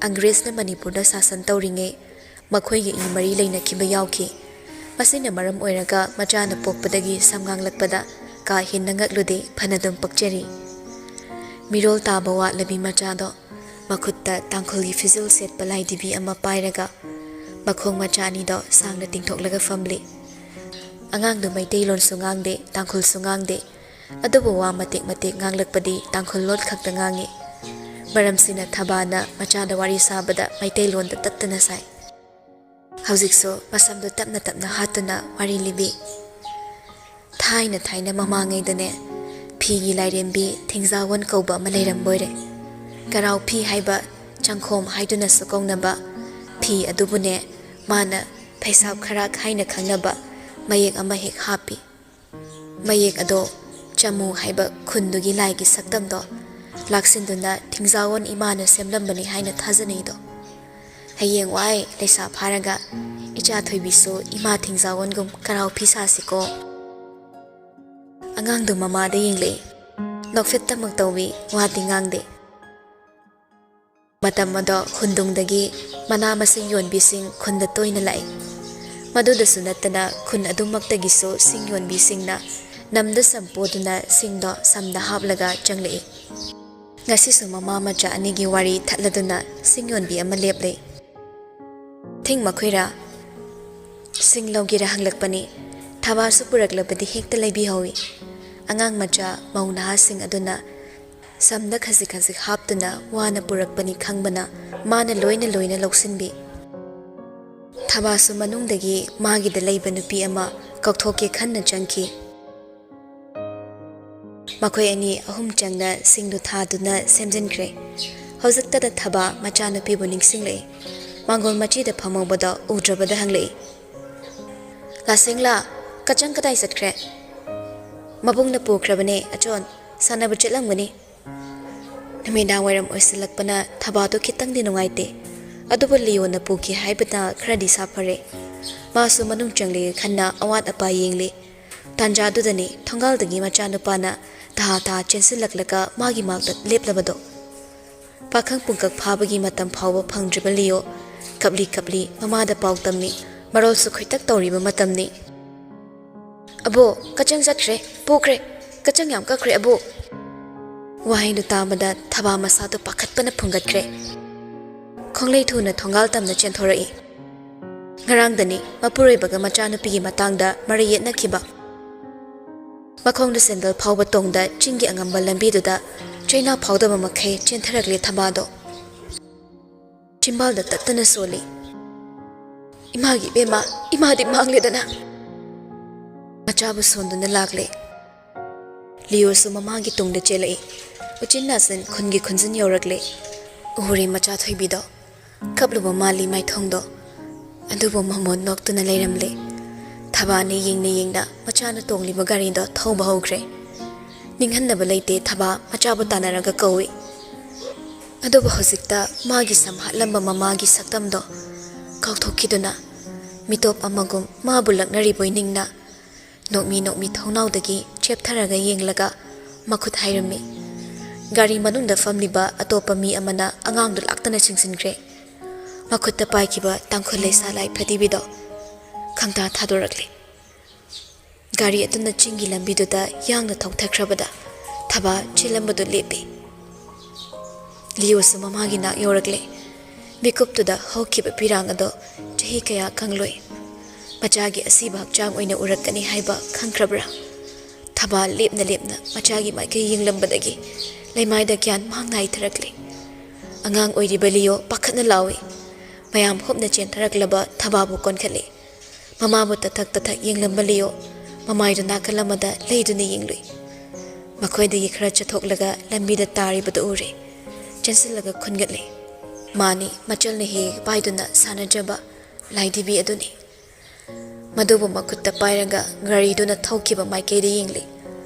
ꯑꯪꯒ꯭ꯔꯦꯖꯅ ꯃꯅꯤꯄꯨꯔꯗ ꯁꯥꯁꯟ ꯇꯧꯔꯤꯉꯩ ꯃꯈꯣꯏꯒ ꯏ ꯃꯔꯤ ꯂꯩꯅꯈꯤꯕ ꯌꯥꯎꯈꯤ꯫ ꯃꯁꯤꯅ ꯃꯔꯝ ꯑꯣꯏꯔꯒ ꯃꯆꯥꯅ ꯄꯣꯛꯄꯗꯒꯤ ꯁꯝ ꯉꯥꯡꯂꯛꯄꯗ ꯀꯥ ꯍꯦꯟꯅ ꯉꯛꯂꯨꯗꯦ, ꯐꯅꯗꯨꯝ ꯄꯛꯆꯔꯤ꯫ ꯃꯤꯔꯣꯜ ꯇꯥꯕ ꯋꯥꯠꯂꯕꯤ ꯃꯆꯥꯗꯣ ꯃꯈꯨꯠꯇ ꯇꯥꯡꯈꯨꯜꯒꯤ ꯐꯤꯖꯣꯜ ꯁꯦꯠꯄ ꯂꯥꯏꯙꯤꯕꯤ ꯑꯃ ꯄꯥꯏꯔꯒ ꯃꯈꯣꯡ ꯃꯆꯥ ꯑꯅꯤꯗꯣ ꯁꯥꯡꯅ ꯇꯤꯡꯊꯣꯛꯂꯒ ꯐꯝꯂꯤ꯫ ꯑꯉꯥꯡꯗꯨ ꯃꯩꯇꯩꯂꯣꯟꯁꯨ ꯉꯥꯡꯗꯦ, ꯇꯥꯡꯈꯨꯜꯁꯨ ꯉꯥꯡꯗꯦ꯫ ꯑꯗꯨꯕꯨ ꯋꯥ ꯃꯇꯦꯛ ꯃꯇꯦꯛ ꯉꯥꯡꯂꯛꯄꯗꯤ ꯇꯥꯡꯈꯨꯜ ꯂꯣꯟ ꯈꯛꯇ ꯉꯥꯡꯏ꯫ ꯃꯔꯝꯁꯤꯅ ꯊꯕꯥꯅ ꯃꯆꯥꯗ ꯋꯥꯔꯤ ꯁꯥꯕꯗ ꯃꯩꯇꯩꯂꯣꯟꯗ ꯇꯠꯇꯅ ꯁꯥꯏ꯫ ꯍꯧꯖꯤꯛꯁꯨ ꯃꯁꯝꯗꯨ ꯇꯞꯅ ꯇꯞꯅ ꯍꯥꯠꯇꯨꯅ ꯋꯥꯔꯤ ꯂꯤꯕꯤ꯫ ꯊꯥꯏꯅ ꯊꯥꯏꯅ ꯃꯃꯥꯡꯉꯩꯗꯅꯦ, ꯐꯤꯒꯤ ꯂꯥꯏꯔꯦꯝꯕꯤ ꯊꯤꯡꯖꯥꯋꯣꯟ ꯀꯧꯕ ꯑꯃ ꯂꯩꯔꯝꯕꯣꯏꯔꯦ꯫ ꯀꯔꯥꯎ ꯐꯤ ꯍꯥꯏꯕ, ꯆꯪꯈꯣꯝ ꯍꯥꯏꯗꯨꯅꯁꯨ ꯀꯧꯅꯕ ꯐꯤ ꯑꯗꯨꯕꯨꯅꯦ, ꯃꯥꯅ ꯐꯩꯁꯥꯞ ꯈꯔꯥꯛ ꯍꯥꯏꯅ ꯈꯪꯅꯕ ꯃꯌꯦꯛ ꯑꯃ ꯍꯦꯛ ꯍꯥꯞꯄꯤ꯫ ꯃꯌꯦꯛ ꯑꯗꯣ ꯆꯃꯨ ꯍꯥꯏꯕ ꯈꯨꯟꯗꯨꯒꯤ ꯂꯥꯏꯒꯤ ꯁꯛꯇꯝꯗꯣ ꯂꯥꯛꯁꯤꯟꯗꯨꯅ ꯊꯤꯡꯖꯥꯋꯣꯟ ꯏꯃꯥꯅ ꯁꯦꯝꯂꯝꯕꯅꯤ ꯍꯥꯏꯅ ꯊꯥꯖꯅꯩꯗꯣ꯫ ꯍꯌꯦꯡꯋꯥꯏ ꯂꯩꯁꯥ ꯐꯥꯔꯒ ꯏꯆꯥ ꯊꯣꯏꯕꯤꯁꯨ ꯏꯃꯥ ꯊꯤꯡꯖꯥꯋꯣꯟꯒꯨꯝ ꯀꯔꯥꯎ ꯐꯤ ꯁꯥꯁꯤꯀꯣ꯫ ꯑꯉꯥꯡꯗꯨ ꯃꯃꯥꯗ ꯌꯦꯡꯂꯛꯏ꯫ ꯅꯣꯛꯐꯦꯠꯇꯃꯛ ꯇꯧꯏ, ꯋꯥꯗꯤ ꯉꯥꯡꯗꯦ꯫ ꯃꯇꯝ ꯑꯗꯣ ꯈꯨꯟꯗꯨꯡꯗꯒꯤ ꯃꯅꯥ ꯃꯁꯤꯡ ꯌꯣꯟꯕꯤꯁꯤꯡ ꯈꯨꯟꯗ ꯇꯣꯏꯅ ꯂꯥꯛꯏ꯫ ꯃꯗꯨꯗꯁꯨ ꯅꯠꯇꯅ ꯈꯨꯟ ꯑꯗꯨꯃꯛꯇꯒꯤꯁꯨ ꯁꯤꯡ ꯌꯣꯟꯕꯤꯁꯤꯡꯅ ꯅꯝꯗ ꯁꯝ ꯄꯣꯗꯨꯅ ꯁꯤꯡꯗꯣ ꯁꯝꯗ ꯍꯥꯞꯂꯒ ꯆꯪꯂꯛꯏ꯫ ꯉꯁꯤꯁꯨ ꯃꯃꯥ ꯃꯆꯥ ꯑꯅꯤꯒꯤ ꯋꯥꯔꯤ ꯊꯠꯂꯗꯨꯅ ꯁꯤꯡ ꯌꯣꯟꯕꯤ ꯑꯃ ꯂꯦꯞꯂꯦ꯫ "ꯊꯤꯡ ꯃꯈꯣꯏꯔꯥ?" ꯁꯤꯡ ꯂꯧꯒꯦꯔꯥ ꯍꯪꯂꯛꯄꯅꯤ꯫ ꯊꯕꯥꯁꯨ ꯄꯨꯔꯛꯂꯕꯗꯤ ꯍꯦꯛꯇ ꯂꯩꯕꯤꯍꯧꯏ꯫ ꯑꯉꯥꯡ ꯃꯆꯥ ꯃꯧ ꯅꯍꯥꯁꯤꯡ ꯑꯗꯨꯅ ꯁꯝꯗ ꯈꯖꯤꯛ ꯈꯖꯤꯛ ꯍꯥꯞꯇꯨꯅ ꯋꯥꯅ ꯄꯨꯔꯛꯄꯅꯤ ꯈꯪꯕꯅ ꯃꯥꯅ ꯂꯣꯏꯅ ꯂꯣꯏꯅ ꯂꯧꯁꯤꯟꯕꯤ꯫ ꯊꯕꯥꯁꯨ ꯃꯅꯨꯡꯗꯒꯤ ꯃꯥꯒꯤꯗ ꯂꯩꯕ ꯅꯨꯄꯤ ꯑꯃ ꯀꯥꯎꯊꯣꯛꯀꯦ ꯈꯟꯅ ꯆꯪꯈꯤ꯫ ꯃꯈꯣꯏ ꯑꯅꯤ ꯑꯍꯨꯝ ꯆꯪꯅ ꯁꯤꯡꯗꯨ ꯊꯥꯗꯨꯅ ꯁꯦꯝꯖꯤꯟꯈ꯭ꯔꯦ꯫ ꯍꯧꯖꯤꯛꯇꯗ ꯊꯕꯥ ꯃꯆꯥꯅꯨꯄꯤꯕꯨ ꯅꯤꯡꯁꯤꯡꯂꯛꯏ꯫ ꯃꯥꯡꯒꯣꯜ ꯃꯆꯤꯗ ꯐꯝꯍꯧꯕꯗ ꯎꯗ꯭ꯔꯕꯗ ꯍꯪꯂꯛꯏ, "ꯂꯥꯁꯦꯡꯂꯥ, ꯀꯆꯪ ꯀꯗꯥꯏ ꯆꯠꯈ꯭ꯔꯦ?" "ꯃꯕꯨꯡꯅ ꯄꯨꯈ꯭ꯔꯕꯅꯦ, ꯑꯆꯣꯟ, ꯁꯥꯟꯅꯕ ꯆꯠꯂꯝꯒꯅꯤ꯫" ꯅꯨꯃꯤꯗꯥꯡ ꯋꯥꯏꯔꯝ ꯑꯣꯏꯁꯤꯜꯂꯛꯄꯅ ꯊꯕꯥꯗꯨ ꯈꯤꯇꯪꯗꯤ ꯅꯨꯡꯉꯥꯏꯇꯦ꯫ ꯑꯗꯨꯕꯨ ꯂꯤꯌꯣꯅ ꯄꯨꯈꯤ ꯍꯥꯏꯕꯅ ꯈꯔꯗꯤ ꯁꯥꯐꯔꯦ꯫ ꯃꯥꯁꯨ ꯃꯅꯨꯡ ꯆꯪꯂꯒꯦ ꯈꯟꯅ ꯑꯋꯥꯠ ꯑꯄꯥ ꯌꯦꯡꯂꯤ꯫ ꯇꯥꯟꯖꯥꯗꯨꯗꯅꯤ ꯊꯣꯡꯒꯥꯜꯗꯒꯤ ꯃꯆꯥꯅꯨꯄꯥꯅ ꯇꯍꯥ ꯇꯍꯥ ꯆꯦꯟꯁꯤꯜꯂꯛꯂꯒ ꯃꯥꯒꯤ ꯃꯥꯛꯇ ꯂꯦꯞꯂꯕꯗꯣ꯫ ꯄꯥꯈꯪ ꯄꯨꯡꯀꯛ ꯐꯥꯕꯒꯤ ꯃꯇꯝ ꯐꯥꯎꯕ ꯐꯪꯗ꯭ꯔꯤꯕ ꯂꯤꯌꯣ ꯀꯞꯂꯤ ꯀꯞꯂꯤ ꯃꯃꯥꯗ ꯄꯥꯎ ꯇꯝꯃꯤ꯫ ꯃꯔꯣꯜꯁꯨ ꯈꯣꯏꯇꯛ ꯇꯧꯔꯤꯕ ꯃꯇꯝꯅꯤ꯫ "ꯑꯕꯣ, ꯀꯆꯪ ꯆꯠꯈ꯭ꯔꯦ, ꯄꯨꯈ꯭ꯔꯦ, ꯀꯆꯪ ꯌꯥꯝ ꯀꯛꯈ꯭ꯔꯦ ꯑꯕꯣ!" ꯋꯥꯍꯩꯗꯨ ꯇꯥꯕꯗ ꯊꯕꯥ ꯃꯁꯥꯗꯨ ꯄꯥꯈꯠꯄꯅ ꯐꯨꯡꯒꯠꯈ꯭ꯔꯦ꯫ ꯈꯣꯡꯂꯩ ꯊꯨꯅ ꯊꯣꯡꯒꯥꯜ ꯇꯝꯅ ꯆꯦꯟꯊꯣꯔꯛꯏ꯫ ꯉꯔꯥꯡꯗꯅꯤ ꯃꯄꯨꯔꯣꯏꯕꯒ ꯃꯆꯥꯅꯨꯄꯤꯒꯤ ꯃꯇꯥꯡꯗ ꯃꯔꯩ ꯌꯦꯠꯅꯈꯤꯕ꯫ ꯃꯈꯣꯡꯗ ꯁꯦꯟꯗꯜ ꯐꯥꯎꯕ ꯇꯣꯡꯗ ꯆꯤꯡꯒꯤ ꯑꯉꯝꯕ ꯂꯝꯕꯤꯗꯨꯗ ꯆꯩꯅꯥ ꯐꯥꯎꯗꯕ ꯃꯈꯩ ꯆꯦꯟꯊꯔꯛꯂꯦ ꯊꯕꯥꯗꯣ꯫ ꯆꯤꯝꯕꯥꯜꯗ ꯇꯠꯇꯅ ꯁꯣꯜꯂꯤ꯫ "ꯏꯃꯥꯒꯤ ꯏꯕꯦꯝꯃ, ꯏꯃꯥꯗꯤ ꯃꯥꯡꯂꯦꯗꯅ!" ꯃꯆꯥꯕꯨ ꯁꯣꯟꯗꯨꯅ ꯂꯥꯛꯂꯦ꯫ ꯂꯤꯌꯣꯁꯨ ꯃꯃꯥꯒꯤ ꯇꯨꯡꯗ ꯆꯦꯜꯂꯛꯏ꯫ ꯎꯆꯤꯟ ꯅꯥꯆꯤꯟ ꯈꯨꯟꯒꯤ ꯈꯨꯟꯖꯤꯟ ꯌꯧꯔꯛꯂꯦ꯫ ꯎꯍꯧꯔꯦ ꯃꯆꯥ ꯊꯣꯏꯕꯤꯗꯣ꯫ ꯀꯞꯂꯨꯕ ꯃꯥꯜꯂꯤ ꯃꯥꯏꯊꯣꯡꯗꯣ꯫ ꯑꯗꯨꯕꯨ ꯃꯃꯣꯟ ꯅꯣꯛꯇꯨꯅ ꯂꯩꯔꯝꯂꯦ꯫ ꯊꯕꯥꯅ ꯌꯦꯡꯅ ꯌꯦꯡꯅ ꯃꯆꯥꯅ ꯇꯣꯡꯂꯤꯕ ꯒꯥꯔꯤꯗꯣ ꯊꯧꯕ ꯍꯧꯈ꯭ꯔꯦ꯫ ꯅꯤꯡꯍꯟꯅꯕ ꯂꯩꯇꯦ, ꯊꯕꯥ ꯃꯆꯥꯕꯨ ꯇꯥꯟꯅꯔꯒ ꯀꯧꯏ꯫ ꯑꯗꯨꯕꯨ ꯍꯧꯖꯤꯛꯇ ꯃꯥꯒꯤ ꯁꯝ ꯍꯥꯠꯂꯝꯕ ꯃꯃꯥꯒꯤ ꯁꯛꯇꯝꯗꯣ ꯀꯥꯎꯊꯣꯛꯈꯤꯗꯨꯅ, ꯃꯤꯇꯣꯞ ꯑꯃꯒꯨꯝ ꯃꯥꯕꯨ ꯂꯛꯅꯔꯤꯕꯣꯏ ꯅꯤꯡꯅ, ꯅꯣꯛꯃꯤ ꯅꯣꯛꯃꯤ ꯊꯣꯡꯅꯥꯎꯗꯒꯤ ꯆꯦꯞꯊꯔꯒ ꯌꯦꯡꯂꯒ ꯃꯈꯨꯠ ꯍꯥꯏꯔꯝꯃꯤ꯫ ꯒꯥꯔꯤ ꯃꯅꯨꯡꯗ ꯐꯝꯂꯤꯕ ꯑꯇꯣꯞꯄ ꯃꯤ ꯑꯃꯅ ꯑꯉꯥꯡꯗꯨ ꯂꯥꯛꯇꯅ ꯆꯤꯡꯁꯤꯟꯈ꯭ꯔꯦ꯫ ꯃꯈꯨꯠꯇ ꯄꯥꯏꯈꯤꯕ ꯇꯥꯡꯈꯨꯜ ꯂꯩꯁꯥ ꯂꯥꯏ ꯐꯗꯤꯕꯤꯗꯣ ꯈꯪꯇꯥ ꯊꯥꯗꯣꯔꯛꯂꯦ꯫ ꯒꯥꯔꯤ ꯑꯗꯨꯅ ꯆꯤꯡꯒꯤ ꯂꯝꯕꯤꯗꯨꯗ ꯌꯥꯡꯅ ꯊꯧꯊꯈ꯭ꯔꯕꯗ ꯊꯕꯥ ꯆꯦꯜꯂꯝꯕꯗꯨ ꯂꯦꯞꯄꯤ꯫ ꯂꯤꯌꯣꯁꯨ ꯃꯃꯥꯒꯤ ꯅꯥꯛ ꯌꯧꯔꯛꯂꯦ꯫ ꯃꯤꯀꯨꯞꯇꯨꯗ ꯍꯧꯈꯤꯕ ꯄꯤꯔꯥꯡ ꯑꯗꯣ ꯆꯍꯤ ꯀꯌꯥ ꯈꯪꯂꯣꯏ꯫ ꯃꯆꯥꯒꯤ ꯑꯁꯤꯕ ꯍꯛꯆꯥꯡ ꯑꯣꯏꯅ ꯎꯔꯛꯀꯅꯤ ꯍꯥꯏꯕ ꯈꯪꯈ꯭ꯔꯕ꯭ꯔꯥ? ꯊꯕꯥ ꯂꯦꯞꯅ ꯂꯦꯞꯅ ꯃꯆꯥꯒꯤ ꯃꯥꯏꯀꯩ ꯌꯦꯡꯂꯝꯕꯗꯒꯤ ꯂꯩꯃꯥꯏꯗ ꯒ꯭ꯌꯥꯟ ꯃꯥꯡ ꯅꯥꯏꯊꯔꯛꯂꯦ꯫ ꯑꯉꯥꯡ ꯑꯣꯏꯔꯤꯕ ꯂꯤꯌꯣ ꯄꯥꯈꯠꯅ ꯂꯥꯎꯏ꯫ ꯃꯌꯥꯝ ꯍꯣꯞꯅ ꯆꯦꯟꯊꯔꯛꯂꯕ ꯊꯕꯥꯕꯨ ꯀꯣꯟꯈꯠꯂꯤ꯫ ꯃꯃꯥꯕꯨ ꯇꯊꯛ ꯇꯊꯛ ꯌꯦꯡꯂꯝꯕ ꯂꯤꯌꯣ ꯃꯃꯥꯏꯗꯨ ꯅꯥꯀꯜ ꯑꯃꯗ ꯂꯩꯗꯨꯅ ꯌꯦꯡꯂꯨꯏ꯫ ꯃꯈꯣꯏꯗꯒꯤ ꯈꯔ ꯆꯠꯊꯣꯛꯂꯒ ꯂꯝꯕꯤꯗ ꯇꯥꯔꯤꯕꯗꯨ ꯎꯔꯦ꯫ ꯆꯦꯟꯁꯤꯜꯂꯒ ꯈꯨꯟꯒꯠꯂꯤ꯫ ꯃꯥꯅꯤ, ꯃꯆꯜꯅ ꯍꯦꯛ ꯍꯦꯛ ꯄꯥꯏꯗꯨꯅ ꯁꯥꯟꯅꯖꯕ ꯂꯥꯏꯙꯤꯕꯤ ꯑꯗꯨꯅꯤ꯫ ꯃꯗꯨꯕꯨ ꯃꯈꯨꯠꯇ ꯄꯥꯏꯔꯒ ꯒꯥꯔꯤꯗꯨꯅ ꯊꯧꯈꯤꯕ ꯃꯥꯏꯀꯩꯗ ꯌꯦꯡꯂꯤ꯫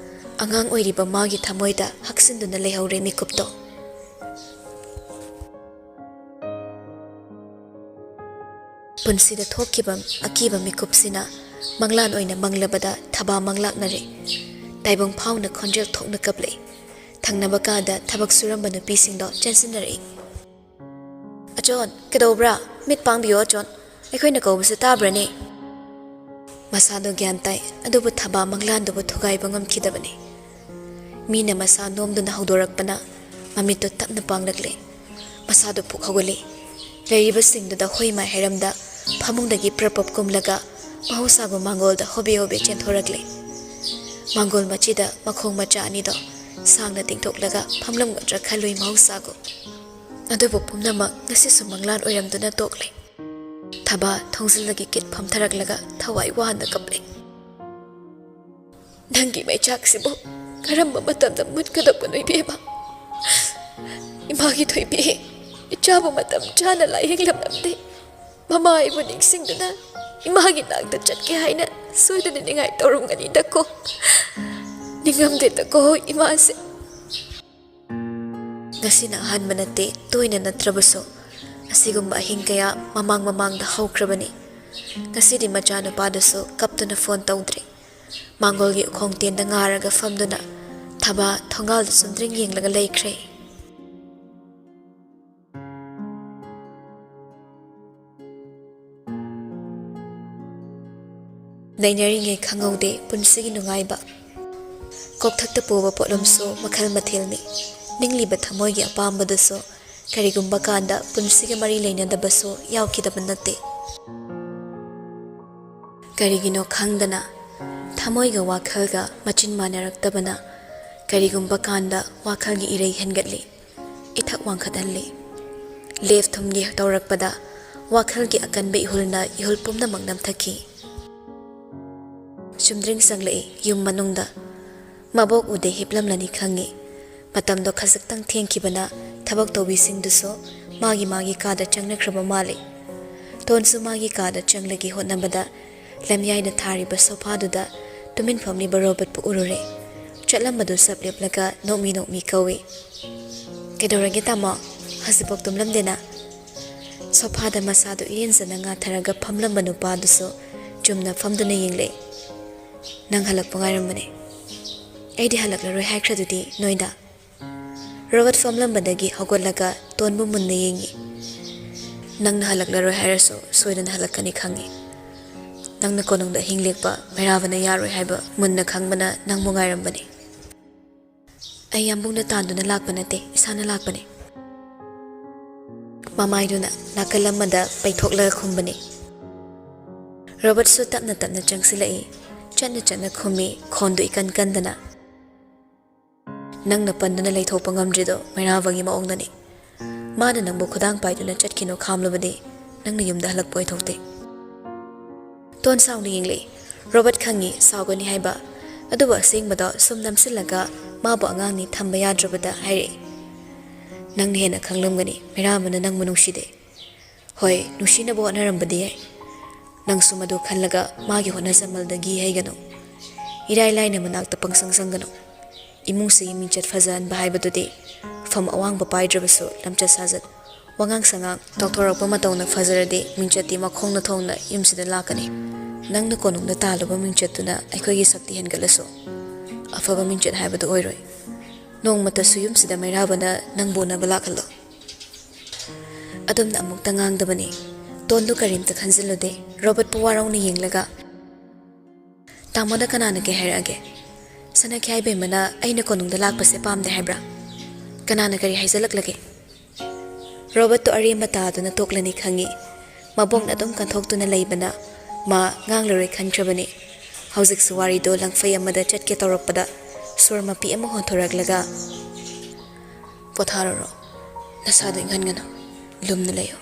ꯑꯉꯥꯡ ꯑꯣꯏꯔꯤꯕ ꯃꯥꯒꯤ ꯊꯃꯣꯏꯗ ꯍꯛꯆꯤꯟꯗꯨꯅ ꯂꯩꯍꯧꯔꯦ ꯃꯤꯀꯨꯞꯇꯣ꯫ ꯄꯨꯟꯁꯤꯗ ꯊꯣꯛꯈꯤꯕ ꯑꯀꯤꯕ ꯃꯤꯀꯨꯞꯁꯤꯅ ꯃꯪꯂꯥꯟ ꯑꯣꯏꯅ ꯃꯪꯂꯕꯗ ꯊꯕꯥ ꯃꯪꯂꯥꯛꯅꯔꯦ꯫ ꯇꯥꯏꯕꯪ ꯐꯥꯎꯅ ꯈꯣꯟꯖꯦꯜ ꯊꯣꯛꯅ ꯀꯞꯂꯛꯏ꯫ ꯊꯪꯅꯕ ꯀꯥꯗ ꯊꯕꯛ ꯁꯨꯔꯝꯕ ꯅꯨꯄꯤꯁꯤꯡꯗꯣ ꯆꯦꯟꯁꯤꯟꯅꯔꯛꯏ꯫ "ꯑꯆꯣꯟ, ꯀꯩꯗꯧꯕ꯭ꯔꯥ? ꯃꯤꯠ ꯄꯥꯡꯕꯤꯌꯣ ꯑꯆꯣꯟ, ꯑꯩꯈꯣꯏꯅ ꯀꯧꯕꯁꯤ ꯇꯥꯕ꯭ꯔꯅꯦ?" ꯃꯁꯥꯗꯣ ꯒ꯭ꯌꯥꯟ ꯇꯥꯏ, ꯑꯗꯨꯕꯨ ꯊꯕꯥ ꯃꯪꯂꯥꯟꯗꯨꯕꯨ ꯊꯨꯒꯥꯏꯕ ꯉꯝꯈꯤꯗꯕꯅꯤ꯫ ꯃꯤꯅ ꯃꯁꯥ ꯅꯣꯝꯗꯨꯅ ꯍꯧꯗꯣꯔꯛꯄꯅ ꯃꯃꯤꯠꯇꯨ ꯇꯞꯅ ꯄꯥꯡꯂꯛꯂꯦ꯫ ꯃꯁꯥꯗꯨ ꯄꯨꯛ ꯍꯧꯒꯠꯂꯤ꯫ ꯂꯩꯔꯤꯕꯁꯤꯡꯗꯨꯗ ꯍꯣꯏ ꯃꯥꯏ ꯍꯥꯏꯔꯝꯗ ꯐꯃꯨꯡꯗꯒꯤ ꯄ꯭ꯔꯞ ꯄ꯭ꯔꯞ ꯀꯨꯝꯂꯒ ꯃꯍꯧꯁꯥꯒꯨꯝ ꯃꯥꯡꯒꯣꯜꯗ ꯍꯣꯕꯦ ꯍꯣꯕꯦ ꯆꯦꯟꯊꯣꯔꯛꯂꯦ꯫ ꯃꯥꯡꯒꯣꯜ ꯃꯆꯤꯗ ꯃꯈꯣꯡ ꯃꯆꯥ ꯑꯅꯤꯗꯣ ꯁꯥꯡꯅ ꯇꯤꯡꯊꯣꯛꯂꯒ ꯐꯝꯂꯝꯒꯗ꯭ꯔꯥ ꯈꯜꯂꯨꯏ ꯃꯍꯧꯁꯥꯒꯨꯝ꯫ ꯑꯗꯨꯕꯨ ꯄꯨꯝꯅꯃꯛ ꯉꯁꯤꯁꯨ ꯃꯪꯂꯥꯟ ꯑꯣꯏꯔꯝꯗꯨꯅ ꯇꯣꯛꯂꯦ꯫ ꯊꯕꯥ ꯊꯣꯡꯖꯤꯜꯗꯒꯤ ꯀꯤꯠ ꯐꯝꯊꯔꯛꯂꯒ ꯊꯋꯥꯏ ꯋꯥꯅ ꯀꯞꯂꯦ꯫ "ꯅꯪꯒꯤ ꯃꯩꯆꯥꯛꯁꯤꯕꯨ ꯀꯔꯝꯕ ꯃꯇꯝꯗ ꯃꯨꯠꯀꯗꯕꯅꯣ ꯏꯕꯦꯝꯃ? ꯏꯃꯥꯒꯤ ꯊꯣꯏꯕꯤ, ꯏꯆꯥꯕꯨ ꯃꯇꯝ ꯆꯥꯅ ꯂꯥꯌꯦꯡꯂꯝꯂꯝꯗꯦ꯫ ꯃꯃꯥ ꯑꯩꯕꯨ ꯅꯤꯡꯁꯤꯡꯗꯨꯅ ꯏꯃꯥꯒꯤ ꯅꯥꯛꯇ ꯆꯠꯀꯦ ꯍꯥꯏꯅ ꯁꯣꯏꯗꯅ ꯅꯤꯡꯉꯥꯏ ꯇꯧꯔꯝꯒꯅꯤꯗꯀꯣ꯫ ꯅꯤꯡꯉꯝꯗꯦꯗꯀꯣ ꯏꯃꯥꯁꯦ꯫" ꯉꯁꯤꯅ ꯑꯍꯥꯟꯕ ꯅꯠꯇꯦ, ꯇꯣꯏꯅ ꯅꯠꯇ꯭ꯔꯕꯁꯨ ꯑꯁꯤꯒꯨꯝꯕ ꯑꯍꯤꯡ ꯀꯌꯥ ꯃꯃꯥꯡ ꯃꯃꯥꯡꯗ ꯍꯧꯈ꯭ꯔꯕꯅꯤ꯫ ꯉꯁꯤꯗꯤ ꯃꯆꯥꯅꯨꯄꯥꯗꯨꯁꯨ ꯀꯞꯇꯨꯅ ꯐꯣꯟ ꯇꯧꯗ꯭ꯔꯦ꯫ ꯃꯥꯡꯒꯣꯜꯒꯤ ꯎꯈꯣꯡ ꯇꯦꯟꯗ ꯉꯥꯔꯒ ꯐꯝꯗꯨꯅ ꯊꯕꯥ ꯊꯣꯡꯒꯥꯜꯗ ꯆꯨꯝꯗ꯭ꯔꯤꯡ ꯌꯦꯡꯂꯒ ꯂꯩꯈ꯭ꯔꯦ꯫ ꯂꯩꯅꯔꯤꯉꯩ ꯈꯪꯍꯧꯗꯦ ꯄꯨꯟꯁꯤꯒꯤ ꯅꯨꯡꯉꯥꯏꯕ꯫ ꯀꯣꯛꯊꯛꯇ ꯄꯨꯕ ꯄꯣꯠꯂꯨꯝꯁꯨ ꯃꯈꯜ ꯃꯊꯦꯜꯅꯤ꯫ ꯅꯤꯡꯂꯤꯕ ꯊꯃꯣꯏꯒꯤ ꯑꯄꯥꯝꯕꯗꯨꯁꯨ ꯀꯔꯤꯒꯨꯝꯕ ꯀꯥꯟꯗ ꯄꯨꯟꯁꯤꯒ ꯃꯔꯤ ꯂꯩꯅꯗꯕꯁꯨ ꯌꯥꯎꯈꯤꯗꯕ ꯅꯠꯇꯦ꯫ ꯀꯔꯤꯒꯤꯅꯣ ꯈꯪꯗꯅ ꯊꯃꯣꯏꯒ ꯋꯥꯈꯜꯒ ꯃꯆꯤꯟ ꯃꯥꯟꯅꯔꯛꯇꯕꯅ ꯀꯔꯤꯒꯨꯝꯕ ꯀꯥꯟꯗ ꯋꯥꯈꯜꯒꯤ ꯏꯔꯩ ꯍꯦꯟꯒꯠꯂꯤ, ꯏꯊꯛ ꯋꯥꯡꯈꯠꯍꯜꯂꯤ꯫ ꯂꯦꯞ ꯊꯨꯝꯒꯤ ꯇꯧꯔꯛꯄꯗ ꯋꯥꯈꯜꯒꯤ ꯑꯀꯟꯕ ꯏꯍꯨꯜꯅ ꯏꯍꯨꯜ ꯄꯨꯝꯅꯃꯛ ꯅꯝꯊꯈꯤ꯫ ꯆꯨꯝꯗ꯭ꯔꯤꯡ ꯆꯪꯂꯛꯏ ꯌꯨꯝ ꯃꯅꯨꯡꯗ꯫ ꯃꯕꯣꯛ ꯎꯗꯦ ꯍꯤꯞꯂꯝꯂꯅꯤ ꯈꯪꯏ꯫ ꯃꯇꯝꯗꯣ ꯈꯖꯤꯛꯇꯪ ꯊꯦꯡꯈꯤꯕꯅ ꯊꯕꯛ ꯇꯧꯕꯤꯁꯤꯡꯗꯨꯁꯨ ꯃꯥꯒꯤ ꯃꯥꯒꯤ ꯀꯥꯗ ꯆꯪꯅꯈ꯭ꯔꯕ ꯃꯥꯜꯂꯤ꯫ ꯇꯣꯟꯁꯨ ꯃꯥꯒꯤ ꯀꯥꯗ ꯆꯪꯂꯒꯦ ꯍꯣꯠꯅꯕꯗ ꯂꯝꯌꯥꯏꯗ ꯊꯥꯔꯤꯕ ꯁꯣꯐꯥꯗꯨꯗ ꯇꯨꯃꯤꯟ ꯐꯝꯂꯤꯕ ꯔꯣꯕꯔꯠꯄꯨ ꯎꯔꯨꯔꯦ꯫ ꯆꯠꯂꯝꯕꯗꯨ ꯆꯞ ꯂꯦꯞꯂꯒ ꯅꯣꯛꯃꯤ ꯅꯣꯛꯃꯤ ꯀꯧꯏ꯫ "ꯀꯩꯗꯧꯔꯒꯦ ꯇꯥꯃꯣ? ꯍꯧꯖꯤꯛꯐꯥꯎ ꯇꯨꯝꯂꯝꯗꯦꯅ?" ꯁꯣꯐꯥꯗ ꯃꯁꯥꯗꯨ ꯏꯔꯦꯟꯖꯅ ꯉꯥꯊꯔꯒ ꯐꯝꯂꯝꯕ ꯅꯨꯄꯥꯗꯨꯁꯨ ꯆꯨꯝꯅ ꯐꯝꯗꯨꯅ ꯌꯦꯡꯂꯛꯏ꯫ "ꯅꯪ ꯍꯜꯂꯛꯄ ꯉꯥꯏꯔꯝꯕꯅꯦ꯫ ꯑꯩꯗꯤ ꯍꯜꯂꯛꯂꯔꯣꯏ ꯍꯥꯏꯈ꯭ꯔꯗꯨꯗꯤ ꯅꯣꯏꯗ?" ꯔꯣꯕꯔꯠ ꯐꯝꯂꯝꯕꯗꯒꯤ ꯍꯧꯒꯠꯂꯒ ꯇꯣꯟꯕꯨ ꯃꯨꯟꯅ ꯌꯦꯡꯉꯤ꯫ "ꯅꯪꯅ ꯍꯜꯂꯛꯂꯔꯣꯏ ꯍꯥꯏꯔꯁꯨ ꯁꯣꯏꯗꯅ ꯍꯜꯂꯛꯀꯅꯤ ꯈꯪꯉꯤ꯫ ꯅꯪꯅ ꯀꯣꯅꯨꯡꯗ ꯑꯍꯤꯡ ꯂꯦꯛꯄ ꯃꯩꯔꯥꯕꯅ ꯌꯥꯔꯣꯏ ꯍꯥꯏꯕ ꯃꯨꯟꯅ ꯈꯪꯕꯅ ꯅꯪꯕꯨ ꯉꯥꯏꯔꯝꯕꯅꯤ꯫ ꯑꯩ ꯌꯥꯝꯕꯨꯡꯅ ꯇꯥꯟꯗꯨꯅ ꯂꯥꯛꯄ ꯅꯠꯇꯦ, ꯏꯁꯥꯅ ꯂꯥꯛꯄꯅꯤ꯫" ꯃꯃꯥꯏꯗꯨꯅ ꯅꯥꯀꯜ ꯑꯃꯗ ꯄꯩꯊꯣꯛꯂꯒ ꯈꯨꯝꯕꯅꯤ꯫ ꯔꯣꯕꯔꯠꯁꯨ ꯇꯞꯅ ꯇꯞꯅ ꯆꯪꯁꯤꯜꯂꯛꯏ꯫ ꯆꯠꯅ ꯆꯠꯅ ꯈꯨꯝꯃꯤ, ꯈꯣꯟꯗꯨ ꯏꯀꯟ ꯀꯟꯗꯅ꯫ "ꯅꯪꯅ ꯄꯟꯗꯨꯅ ꯂꯩꯊꯣꯛꯄ ꯉꯝꯗ꯭ꯔꯤꯗꯣ ꯃꯩꯔꯥꯕꯒꯤ ꯃꯑꯣꯡꯗꯅꯤ꯫ ꯃꯥꯅ ꯅꯪꯕꯨ ꯈꯨꯗꯥꯡ ꯄꯥꯏꯗꯨꯅ ꯆꯠꯈꯤꯅꯨ ꯈꯥꯝꯂꯕꯗꯤ ꯅꯪꯅ ꯌꯨꯝꯗ ꯍꯜꯂꯛꯄ ꯑꯣꯏꯊꯣꯛꯇꯦ꯫" ꯇꯣꯟ ꯁꯥꯎꯅ ꯌꯦꯡꯂꯛꯏ꯫ ꯔꯣꯕꯔꯠ ꯈꯪꯉꯤ ꯁꯥꯎꯒꯅꯤ ꯍꯥꯏꯕ, ꯑꯗꯨꯕꯨ ꯑꯁꯦꯡꯕꯗꯣ ꯁꯨꯝ ꯅꯝꯁꯤꯜꯂꯒ ꯃꯥꯕꯨ ꯑꯉꯥꯡꯅꯤ ꯊꯝꯕ ꯌꯥꯗ꯭ꯔꯕꯗ ꯍꯥꯏꯔꯛꯏ꯫ "ꯅꯪꯅ ꯍꯦꯟꯅ ꯈꯪꯂꯝꯒꯅꯤ, ꯃꯩꯔꯥꯕꯅ ꯅꯪꯕꯨ ꯅꯨꯡꯁꯤꯗꯦ꯫ ꯍꯣꯏ, ꯅꯨꯡꯁꯤꯅꯕ ꯍꯣꯠꯅꯔꯝꯕꯗꯤ ꯌꯥꯏ꯫ ꯅꯪꯁꯨ ꯃꯗꯨ ꯈꯜꯂꯒ ꯃꯥꯒꯤ ꯍꯣꯠꯅꯖꯃꯜꯗꯒꯤ ꯍꯩꯒꯅꯨ꯫ ꯏꯔꯥꯏ ꯂꯥꯏꯅ ꯃꯅꯥꯛꯇ ꯄꯪꯁꯪ ꯁꯪꯒꯅꯨ꯫ ꯏꯃꯨꯡꯁꯤꯒꯤ ꯃꯤꯡꯆꯠ ꯐꯖꯍꯟꯕ ꯍꯥꯏꯕꯗꯨꯗꯤ ꯐꯝ ꯑꯋꯥꯡꯕ ꯄꯥꯏꯗ꯭ꯔꯕꯁꯨ ꯂꯝꯆꯠ ꯁꯥꯖꯠ, ꯋꯥꯉꯥꯡ ꯁꯉꯥꯡ, ꯇꯧꯊꯣꯔꯛꯄ ꯃꯇꯧꯅ ꯐꯖꯔꯗꯤ ꯃꯤꯡꯆꯠꯇꯤ ꯃꯈꯣꯡꯅ ꯊꯣꯡꯅ ꯌꯨꯝꯁꯤꯗ ꯂꯥꯛꯀꯅꯤ꯫ ꯅꯪꯅ ꯀꯣꯅꯨꯡꯗ ꯇꯥꯜꯂꯨꯕ ꯃꯤꯡꯆꯠꯇꯨꯅ ꯑꯩꯈꯣꯏꯒꯤ ꯁꯛꯇꯤ ꯍꯦꯟꯒꯠꯂꯁꯨ ꯑꯐꯕ ꯃꯤꯡꯆꯠ ꯍꯥꯏꯕꯗꯨ ꯑꯣꯏꯔꯣꯏ꯫ ꯅꯣꯡꯃꯇꯁꯨ ꯌꯨꯝꯁꯤꯗ ꯃꯩꯔꯥꯕꯅ ꯅꯪꯕꯨ ꯎꯅꯕ ꯂꯥꯛꯍꯜꯂꯣ꯫" ꯑꯗꯨꯝꯅ ꯑꯃꯨꯛꯇ ꯉꯥꯡꯗꯕꯅꯤ꯫ ꯇꯣꯟꯗꯨ ꯀꯔꯤꯝꯇ ꯈꯟꯖꯤꯜꯂꯨꯗꯦ꯫ ꯔꯣꯕꯔꯠꯄꯨ ꯋꯥꯔꯧꯅ ꯌꯦꯡꯂꯒ, "ꯇꯥꯃꯣꯗ ꯀꯅꯥꯅ ꯀꯩ ꯍꯥꯏꯔꯛꯑꯒꯦ? ꯁꯅꯥꯈ꯭ꯌꯥꯏ ꯕꯦꯝꯃꯅ ꯑꯩꯅ ꯀꯣꯅꯨꯡꯗ ꯂꯥꯛꯄꯁꯦ ꯄꯥꯝꯗꯦ ꯍꯥꯏꯕ꯭ꯔꯥ? ꯀꯅꯥꯅ ꯀꯔꯤ ꯍꯥꯏꯖꯜꯂꯛꯂꯒꯦ?" ꯔꯣꯕꯔꯠꯇꯣ ꯑꯔꯦꯝꯕ ꯇꯥꯗꯨꯅ ꯇꯣꯛꯂꯅꯤ ꯈꯪꯉꯤ꯫ ꯃꯕꯣꯛꯅ ꯑꯗꯨꯝ ꯀꯟꯊꯣꯛꯇꯨꯅ ꯂꯩꯕꯅ ꯃꯥ ꯉꯥꯡꯂꯔꯣꯏ ꯈꯟꯈ꯭ꯔꯕꯅꯤ꯫ ꯍꯧꯖꯤꯛꯁꯨ ꯋꯥꯔꯤꯗꯣ ꯂꯪꯐꯩ ꯑꯃꯗ ꯆꯠꯀꯦ ꯇꯧꯔꯛꯄꯗ ꯁꯣꯔ ꯃꯄꯤ ꯑꯃ ꯍꯣꯟꯊꯣꯔꯛꯂꯒ, "ꯄꯣꯊꯥꯔꯨꯔꯣ, ꯅꯁꯥꯗꯣ ꯏꯪꯍꯟꯒꯅꯨ, ꯂꯨꯝꯅ ꯂꯩꯌꯨ"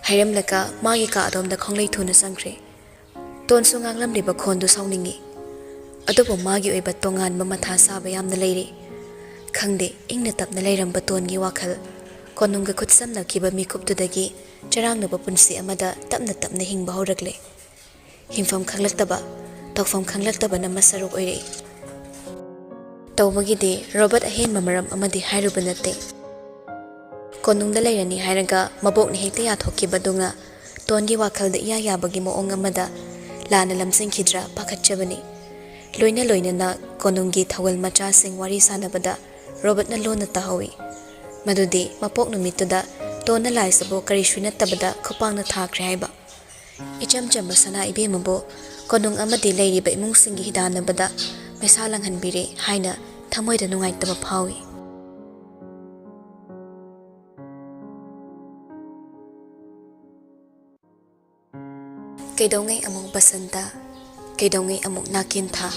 ꯍꯥꯏꯔꯝꯂꯒ ꯃꯥꯒꯤ ꯀꯥ ꯑꯗꯣꯝꯗ ꯈꯣꯡꯂꯩ ꯊꯨꯅ ꯆꯪꯈ꯭ꯔꯦ꯫ ꯇꯣꯟꯁꯨ ꯉꯥꯡꯂꯝꯂꯤꯕ ꯈꯣꯟꯗꯨ ꯁꯥꯎꯅꯤꯡꯏ꯫ ꯑꯗꯨꯕꯨ ꯃꯥꯒꯤ ꯑꯣꯏꯕ ꯇꯣꯉꯥꯟꯕ ꯃꯊꯥ ꯁꯥꯕ ꯌꯥꯝꯅ ꯂꯩꯔꯤ꯫ ꯈꯪꯗꯦ, ꯏꯪꯅ ꯇꯞꯅ ꯂꯩꯔꯝꯕ ꯇꯣꯟꯒꯤ ꯋꯥꯈꯜ ꯀꯣꯅꯨꯡꯒ ꯈꯨꯠꯁꯝꯅꯈꯤꯕ ꯃꯤꯀꯨꯞꯇꯨꯗꯒꯤ ꯆꯔꯥꯡꯅꯕ ꯄꯨꯟꯁꯤ ꯑꯃꯗ ꯇꯞꯅ ꯇꯞꯅ ꯍꯤꯡꯕ ꯍꯧꯔꯛꯂꯦ꯫ ꯍꯤꯡꯐꯝ ꯈꯪꯂꯛꯇꯕ, ꯇꯧꯐꯝ ꯈꯪꯂꯛꯇꯕꯅ ꯃꯁꯔꯨꯛ ꯑꯣꯏꯔꯛꯏ꯫ ꯇꯧꯕꯒꯤꯗꯤ ꯔꯣꯕꯔꯠ ꯑꯍꯦꯟꯕ ꯃꯔꯝ ꯑꯃꯗꯤ ꯍꯥꯏꯔꯨꯕ ꯅꯠꯇꯦ꯫ ꯀꯣꯅꯨꯡꯗ ꯂꯩꯔꯅꯤ ꯍꯥꯏꯔꯒ ꯃꯕꯣꯛꯅ ꯍꯦꯛꯇ ꯌꯥꯊꯣꯛꯈꯤꯕꯗꯨꯅ ꯇꯣꯟꯒꯤ ꯋꯥꯈꯜꯗ ꯏꯌꯥ ꯌꯥꯕꯒꯤ ꯃꯑꯣꯡ ꯑꯃꯗ ꯂꯥꯟꯅ ꯂꯝꯖꯤꯡꯈꯤꯗ꯭ꯔꯥ ꯄꯥꯈꯠꯆꯕꯅꯤ꯫ ꯂꯣꯏꯅ ꯂꯣꯏꯅꯅ ꯀꯣꯅꯨꯡꯒꯤ ꯊꯧꯒꯜ ꯃꯆꯥꯁꯤꯡ ꯋꯥꯔꯤ ꯁꯥꯟꯅꯕꯗ ꯔꯣꯕꯔꯠꯅ ꯂꯣꯟꯅ ꯇꯥꯍꯧꯏ꯫ ꯃꯗꯨꯗꯤ ꯃꯄꯣꯛ ꯅꯨꯃꯤꯠꯇꯨꯗ ꯇꯣꯟꯅ ꯂꯥꯏꯁꯤꯕꯨ ꯀꯔꯤꯁꯨ ꯅꯠꯇꯕꯗ ꯈꯨꯄꯥꯛꯅ ꯊꯥꯈ꯭ꯔꯦ ꯍꯥꯏꯕ꯫ ꯏꯆꯝ ꯆꯝꯕ ꯁꯅꯥ ꯏꯕꯦꯝꯃꯕꯨ ꯀꯣꯅꯨꯡ ꯑꯃꯗꯤ ꯂꯩꯔꯤꯕ ꯏꯃꯨꯡꯁꯤꯡꯒꯤ ꯍꯤꯗꯥꯟꯅꯕꯗ ꯃꯩꯁꯥ ꯂꯥꯡꯍꯟꯕꯤꯔꯦ ꯍꯥꯏꯅ ꯊꯃꯣꯏꯗ ꯅꯨꯡꯉꯥꯏꯇꯕ ꯐꯥꯎꯏ꯫ ꯀꯩꯗꯧꯉꯩ ꯑꯃꯨꯛ ꯕꯁꯟꯇ, ꯀꯩꯗꯧꯉꯩ ꯑꯃꯨꯛ ꯅꯥꯀꯦꯟꯊꯥ,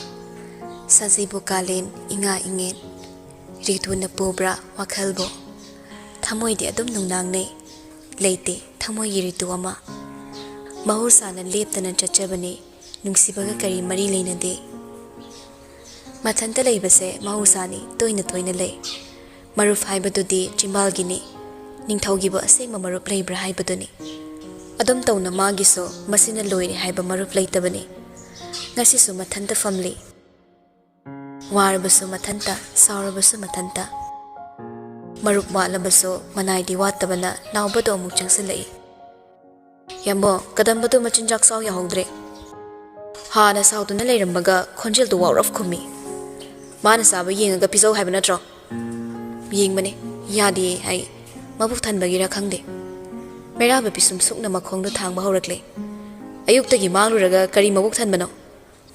ꯁꯖꯤꯕꯨ ꯀꯥꯂꯦꯟ, ꯏꯉꯥ ꯏꯉꯦꯟ, ꯔꯤꯇꯨꯅ ꯄꯨꯕ꯭ꯔꯥ ꯋꯥꯈꯜꯕꯨ? ꯊꯃꯣꯏꯗꯤ ꯑꯗꯨꯝ ꯅꯨꯡꯅꯥꯡꯅꯩ, ꯂꯩꯇꯦ ꯊꯃꯣꯏꯒꯤ ꯔꯤꯇꯨ ꯑꯃ꯫ ꯃꯍꯧꯁꯥꯅ ꯂꯦꯞꯇꯅ ꯆꯠꯆꯕꯅꯤ, ꯅꯨꯡꯁꯤꯕꯒ ꯀꯔꯤ ꯃꯔꯤ ꯂꯩꯅꯗꯦ꯫ ꯃꯊꯟꯇ ꯂꯩꯕꯁꯦ ꯃꯍꯧꯁꯥꯅꯤ, ꯇꯣꯏꯅ ꯇꯣꯏꯅ ꯂꯩ꯫ ꯃꯔꯨꯞ ꯍꯥꯏꯕꯗꯨꯗꯤ ꯆꯤꯝꯕꯥꯜꯒꯤꯅꯤ, ꯅꯤꯡꯊꯧꯒꯤꯕꯨ ꯑꯁꯦꯡꯕ ꯃꯔꯨꯞ ꯂꯩꯕ꯭ꯔꯥ ꯍꯥꯏꯕꯗꯨꯅꯤ꯫ ꯑꯗꯨꯝ ꯇꯧꯅ ꯃꯥꯒꯤꯁꯨ ꯃꯁꯤꯅ ꯂꯣꯏꯔꯦ ꯍꯥꯏꯕ ꯃꯔꯨꯞ ꯂꯩꯇꯕꯅꯤ꯫ ꯉꯁꯤꯁꯨ ꯃꯊꯟꯇ ꯐꯝꯂꯤ꯫ ꯋꯥꯔꯕꯁꯨ ꯃꯊꯟꯇ, ꯁꯥꯎꯔꯕꯁꯨ ꯃꯊꯟꯇ꯫ ꯃꯔꯨꯞ ꯋꯥꯠꯂꯕꯁꯨ ꯃꯅꯥꯏꯗꯤ ꯋꯥꯠꯇꯕꯅ ꯅꯥꯎꯕꯗꯣ ꯑꯃꯨꯛ ꯆꯪꯁꯤꯜꯂꯛꯏ꯫ "ꯌꯥꯝꯕꯣ, ꯀꯗꯝꯕꯗꯣ ꯃꯆꯤꯟꯖꯥꯛ ꯆꯥꯎ ꯌꯥꯍꯧꯗ꯭ꯔꯦ?" ꯍꯥꯟꯅ ꯁꯥꯎꯗꯨꯅ ꯂꯩꯔꯝꯕꯒ ꯈꯣꯟꯖꯦꯜꯗꯨ ꯋꯥꯎꯔꯞ ꯈꯨꯝꯃꯤ꯫ "ꯃꯥꯅ ꯆꯥꯕ ꯌꯦꯡꯉꯒ ꯄꯤꯖꯧ ꯍꯥꯏꯕ ꯅꯠꯇ꯭ꯔꯣ?" "ꯌꯦꯡꯕꯅꯦ, ꯌꯥꯗꯦꯌꯦ ꯍꯥꯏ꯫ ꯃꯕꯨꯛ ꯊꯟꯕꯒꯤꯔ ꯈꯪꯗꯦ꯫ ꯃꯩꯔꯥꯕ ꯄꯤꯁꯨꯝ ꯁꯨꯛꯅ ꯃꯈꯣꯡꯗꯣ ꯊꯥꯡꯕ ꯍꯧꯔꯛꯂꯦ꯫ ꯑꯌꯨꯛꯇꯒꯤ ꯃꯥꯡꯂꯨꯔꯒ ꯀꯔꯤ ꯃꯕꯨꯛ ꯊꯟꯕꯅꯣ?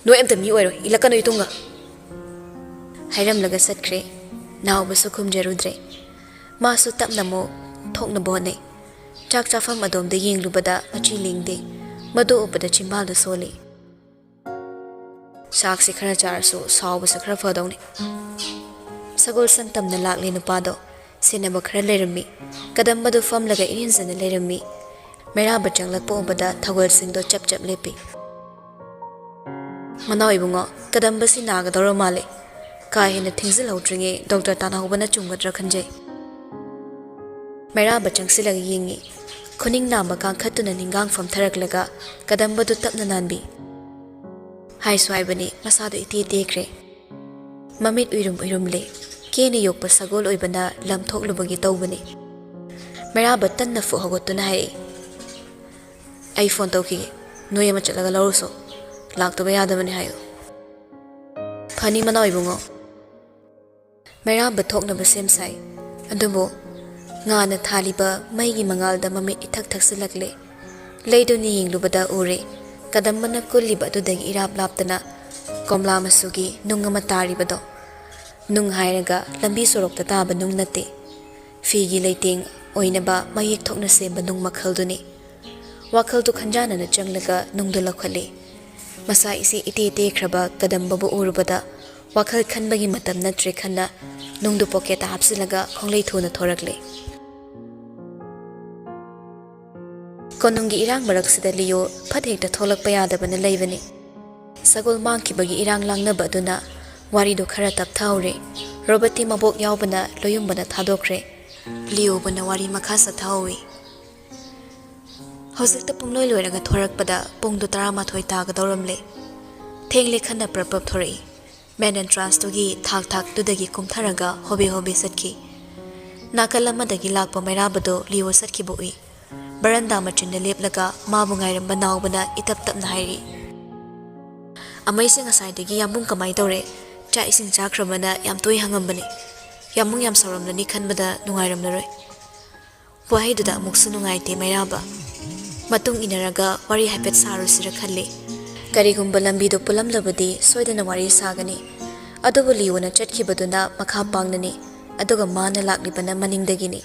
ꯅꯣꯏ ꯑꯝꯇ ꯃꯤ ꯑꯣꯏꯔꯣꯏ, ꯏꯜꯂꯛꯀꯅꯨ ꯏꯇꯨꯡꯒ" ꯍꯥꯏꯔꯝꯂꯒ ꯆꯠꯈ꯭ꯔꯦ꯫ ꯅꯥꯎꯕꯁꯨ ꯈꯨꯝꯖꯔꯨꯗ꯭ꯔꯦ꯫ ꯃꯥꯁꯨ ꯇꯞꯅ ꯑꯃꯨꯛ ꯊꯣꯛꯅꯕ ꯍꯣꯠꯅꯩ꯫ ꯆꯥꯛ ꯆꯥꯐꯝ ꯑꯗꯣꯝꯗ ꯌꯦꯡꯂꯨꯕꯗ ꯃꯆꯤ ꯂꯦꯡꯗꯦ꯫ ꯃꯗꯨ ꯎꯕꯗ ꯆꯤꯝꯕꯥꯜꯗꯨ ꯁꯣꯜꯂꯤ꯫ ꯆꯥꯛꯁꯤ ꯈꯔ ꯆꯥꯔꯁꯨ ꯁꯥꯎꯕꯁꯨ ꯈꯔ ꯐꯗꯧꯅꯤ꯫ ꯁꯒꯣꯜ ꯁꯪ ꯇꯝꯅ ꯂꯥꯛꯂꯦ ꯅꯨꯄꯥꯗꯣ꯫ ꯁꯦꯟꯅꯕ ꯈꯔ ꯂꯩꯔꯝꯃꯤ꯫ ꯀꯗꯝꯕꯗꯨ ꯐꯝꯂꯒ ꯏꯔꯦꯟꯖꯅ ꯂꯩꯔꯝꯃꯤ꯫ ꯃꯩꯔꯥꯕ ꯆꯪꯂꯛꯄ ꯎꯕꯗ ꯊꯧꯒꯜꯁꯤꯡꯗꯣ ꯆꯞ ꯆꯞ ꯂꯦꯞꯄꯤ꯫ "ꯃꯅꯥꯎ ꯏꯕꯨꯡꯉꯣ, ꯀꯗꯝꯕꯁꯤ ꯅꯥꯒꯗꯧꯔ ꯃꯥꯜꯂꯦ꯫ ꯀꯥ ꯍꯦꯟꯅ ꯊꯦꯡꯖꯤꯜꯍꯧꯗ꯭ꯔꯤꯉꯩ ꯗꯣꯛꯇꯔ ꯇꯥꯟꯅꯍꯧꯕꯅ ꯆꯨꯝꯒꯗ꯭ꯔꯥ ꯈꯟꯖꯩ꯫" ꯃꯩꯔꯥꯕ ꯆꯪꯁꯤꯜꯂꯒ ꯌꯦꯡꯉꯤ꯫ ꯈꯨꯅꯤꯡ ꯅꯥꯝꯃ ꯀꯥꯡꯈꯠꯇꯨꯅ ꯅꯤꯡꯒꯥꯡ ꯐꯝꯊꯔꯛꯂꯒ ꯀꯗꯝꯕꯗꯨ ꯇꯞꯅ ꯅꯥꯟꯕꯤ꯫ ꯍꯥꯏꯁꯨ ꯍꯥꯏꯕꯅꯤ, ꯃꯁꯥꯗꯣ ꯏꯇꯦ ꯇꯦꯈ꯭ꯔꯦ꯫ ꯃꯃꯤꯠ ꯎꯏꯔꯨꯝ ꯎꯏꯔꯨꯝꯂꯦ꯫ ꯀꯦꯅ ꯌꯣꯛꯄ ꯁꯒꯣꯜ ꯑꯣꯏꯕꯅ ꯂꯝ ꯊꯣꯛꯂꯨꯕꯒꯤ ꯇꯧꯕꯅꯤ꯫ ꯃꯩꯔꯥꯕ ꯇꯟꯅ ꯐꯨꯛ ꯍꯧꯒꯠꯇꯨꯅ ꯍꯥꯏꯔꯛꯏ, "ꯑꯩ ꯐꯣꯟ ꯇꯧꯈꯤꯒꯦ, ꯅꯣꯏ ꯑꯃ ꯆꯠꯂꯒ ꯂꯧꯔꯨꯁꯣ꯫ ꯂꯥꯛꯇꯕ ꯌꯥꯗꯕꯅꯤ ꯍꯥꯏꯌꯨ꯫" "ꯐꯅꯤ ꯃꯅꯥꯎ ꯏꯕꯨꯡꯉꯣ꯫" ꯃꯩꯔꯥꯕ ꯊꯣꯛꯅꯕ ꯁꯦꯝ ꯁꯥꯏ꯫ ꯑꯗꯨꯕꯨ ꯉꯥꯅ ꯊꯥꯜꯂꯤꯕ ꯃꯩꯒꯤ ꯃꯉꯥꯜꯗ ꯃꯃꯤꯠ ꯏꯊꯛ ꯊꯛꯆꯤꯜꯂꯛꯂꯦ꯫ ꯂꯩꯗꯨꯅ ꯌꯦꯡꯂꯨꯕꯗ ꯎꯔꯦ, ꯀꯗꯝꯕꯅ ꯀꯨꯜꯂꯤꯕ ꯑꯗꯨꯗꯒꯤ ꯏꯔꯥꯞ ꯂꯥꯞꯇꯅ ꯀꯣꯝꯂꯥ ꯃꯆꯨꯒꯤ ꯅꯨꯡ ꯑꯃ ꯇꯥꯔꯤꯕꯗꯣ꯫ ꯅꯨꯡ ꯍꯥꯏꯔꯒ ꯂꯝꯕꯤ ꯁꯣꯔꯣꯛꯇ ꯇꯥꯕ ꯅꯨꯡ ꯅꯠꯇꯦ꯫ ꯐꯤꯒꯤ ꯂꯩꯇꯦꯡ ꯑꯣꯏꯅꯕ ꯃꯌꯦꯛ ꯊꯣꯛꯅ ꯁꯦꯝꯕ ꯅꯨꯡ ꯃꯈꯜꯗꯨꯅꯤ꯫ ꯋꯥꯈꯜꯗꯨ ꯈꯟꯖꯥꯟꯅꯅ ꯆꯪꯂꯒ ꯅꯨꯡꯗꯨ ꯂꯧꯈꯠꯂꯤ꯫ ꯃꯁꯥ ꯏꯁꯤ ꯏꯇꯦ ꯇꯦꯈ꯭ꯔꯕ ꯀꯗꯝꯕꯕꯨ ꯎꯔꯨꯕꯗ ꯋꯥꯈꯜ ꯈꯟꯕꯒꯤ ꯃꯇꯝ ꯅꯠꯇ꯭ꯔꯦ ꯈꯟꯅ ꯅꯨꯡꯗꯨ ꯄꯣꯀꯦꯠꯇ ꯍꯥꯞꯆꯤꯜꯂꯒ ꯈꯣꯡꯂꯩ ꯊꯨꯅ ꯊꯣꯔꯛꯂꯦ꯫ ꯀꯣꯅꯨꯡꯒꯤ ꯏꯔꯥꯡ ꯃꯔꯛꯁꯤꯗ ꯂꯤꯌꯣ ꯐꯠ ꯍꯦꯛꯇ ꯊꯣꯛꯂꯛꯄ ꯌꯥꯗꯕꯅ ꯂꯩꯕꯅꯤ꯫ ꯁꯒꯣꯜ ꯃꯥꯡꯈꯤꯕꯒꯤ ꯏꯔꯥꯡ ꯂꯥꯡꯅꯕ ꯑꯗꯨꯅ ꯋꯥꯔꯤꯗꯨ ꯈꯔ ꯇꯞꯊꯍꯧꯔꯦ꯫ ꯔꯣꯕꯔꯠꯇꯤ ꯃꯕꯣꯛ ꯌꯥꯎꯕꯅ ꯂꯣꯌꯨꯝꯕꯅ ꯊꯥꯗꯣꯛꯈ꯭ꯔꯦ꯫ ꯂꯤꯌꯣꯕꯨꯅ ꯋꯥꯔꯤ ꯃꯈꯥ ꯆꯠꯊꯍꯧꯏ꯫ ꯍꯧꯖꯤꯛꯇ ꯄꯨꯡꯂꯣꯏ ꯂꯣꯏꯔꯒ ꯊꯣꯔꯛꯄꯗ ꯄꯨꯡꯗꯨ ꯇꯔꯥꯃꯥꯊꯣꯏ ꯇꯥꯒꯗꯧꯔꯝꯂꯦ꯫ ꯊꯦꯡꯂꯦ ꯈꯟꯅ ꯄ꯭ꯔꯞ ꯄ꯭ꯔꯞ ꯊꯣꯔꯛꯏ꯫ ꯃꯦꯟ ꯑꯦꯟꯇ꯭ꯔꯥꯟꯁꯇꯨꯒꯤ ꯊꯥꯛ ꯊꯥꯛꯇꯨꯗꯒꯤ ꯀꯨꯝꯊꯔꯒ ꯍꯣꯕꯦ ꯍꯣꯕꯦ ꯆꯠꯈꯤ꯫ ꯅꯥꯀꯜ ꯑꯃꯗꯒꯤ ꯂꯥꯛꯄ ꯃꯩꯔꯥꯕꯗꯨ ꯂꯤꯌꯣ ꯆꯠꯈꯤꯕ ꯎꯏ꯫ ꯕꯔꯟꯗꯥ ꯃꯆꯤꯟꯗ ꯂꯦꯞꯂꯒ ꯃꯥꯕꯨ ꯉꯥꯏꯔꯝꯕ ꯅꯥꯎꯕꯅ ꯏꯇꯞ ꯇꯞꯅ ꯍꯥꯏꯔꯤ, "ꯑꯃꯩꯁꯦ ꯉꯁꯥꯏꯗꯒꯤ ꯌꯥꯝꯕꯨꯡ ꯀꯃꯥꯏ ꯇꯧꯔꯦ? ꯆꯥꯛ ꯏꯁꯤꯡ ꯆꯥꯈ꯭ꯔꯕꯅ ꯌꯥꯝ ꯇꯣꯏ ꯍꯪꯉꯝꯕꯅꯤ꯫ ꯌꯥꯝꯕꯨꯡ ꯌꯥꯝ ꯁꯥꯎꯔꯝꯂꯅꯤ ꯈꯟꯕꯗ ꯅꯨꯡꯉꯥꯏꯔꯝꯂꯔꯣꯏ꯫" ꯋꯥꯍꯩꯗꯨꯗ ꯑꯃꯨꯛꯁꯨ ꯅꯨꯡꯉꯥꯏꯇꯦ ꯃꯩꯔꯥꯕ꯫ ꯃꯇꯨꯡ ꯏꯟꯅꯔꯒ ꯋꯥꯔꯤ ꯍꯥꯏꯐꯦꯠ ꯁꯥꯔꯨꯁꯤꯔ ꯈꯜꯂꯤ꯫ ꯀꯔꯤꯒꯨꯝꯕ ꯂꯝꯕꯤꯗꯨ ꯄꯨꯜꯂꯝꯂꯕꯗꯤ ꯁꯣꯏꯗꯅ ꯋꯥꯔꯤ ꯁꯥꯒꯅꯤ꯫ ꯑꯗꯨꯕꯨ ꯂꯤꯌꯣꯅ ꯆꯠꯈꯤꯕꯗꯨꯅ ꯃꯈꯥ ꯄꯥꯡꯅꯅꯤ, ꯑꯗꯨꯒ ꯃꯥꯅ ꯂꯥꯛꯂꯤꯕꯅ ꯃꯅꯤꯡꯗꯒꯤꯅꯤ꯫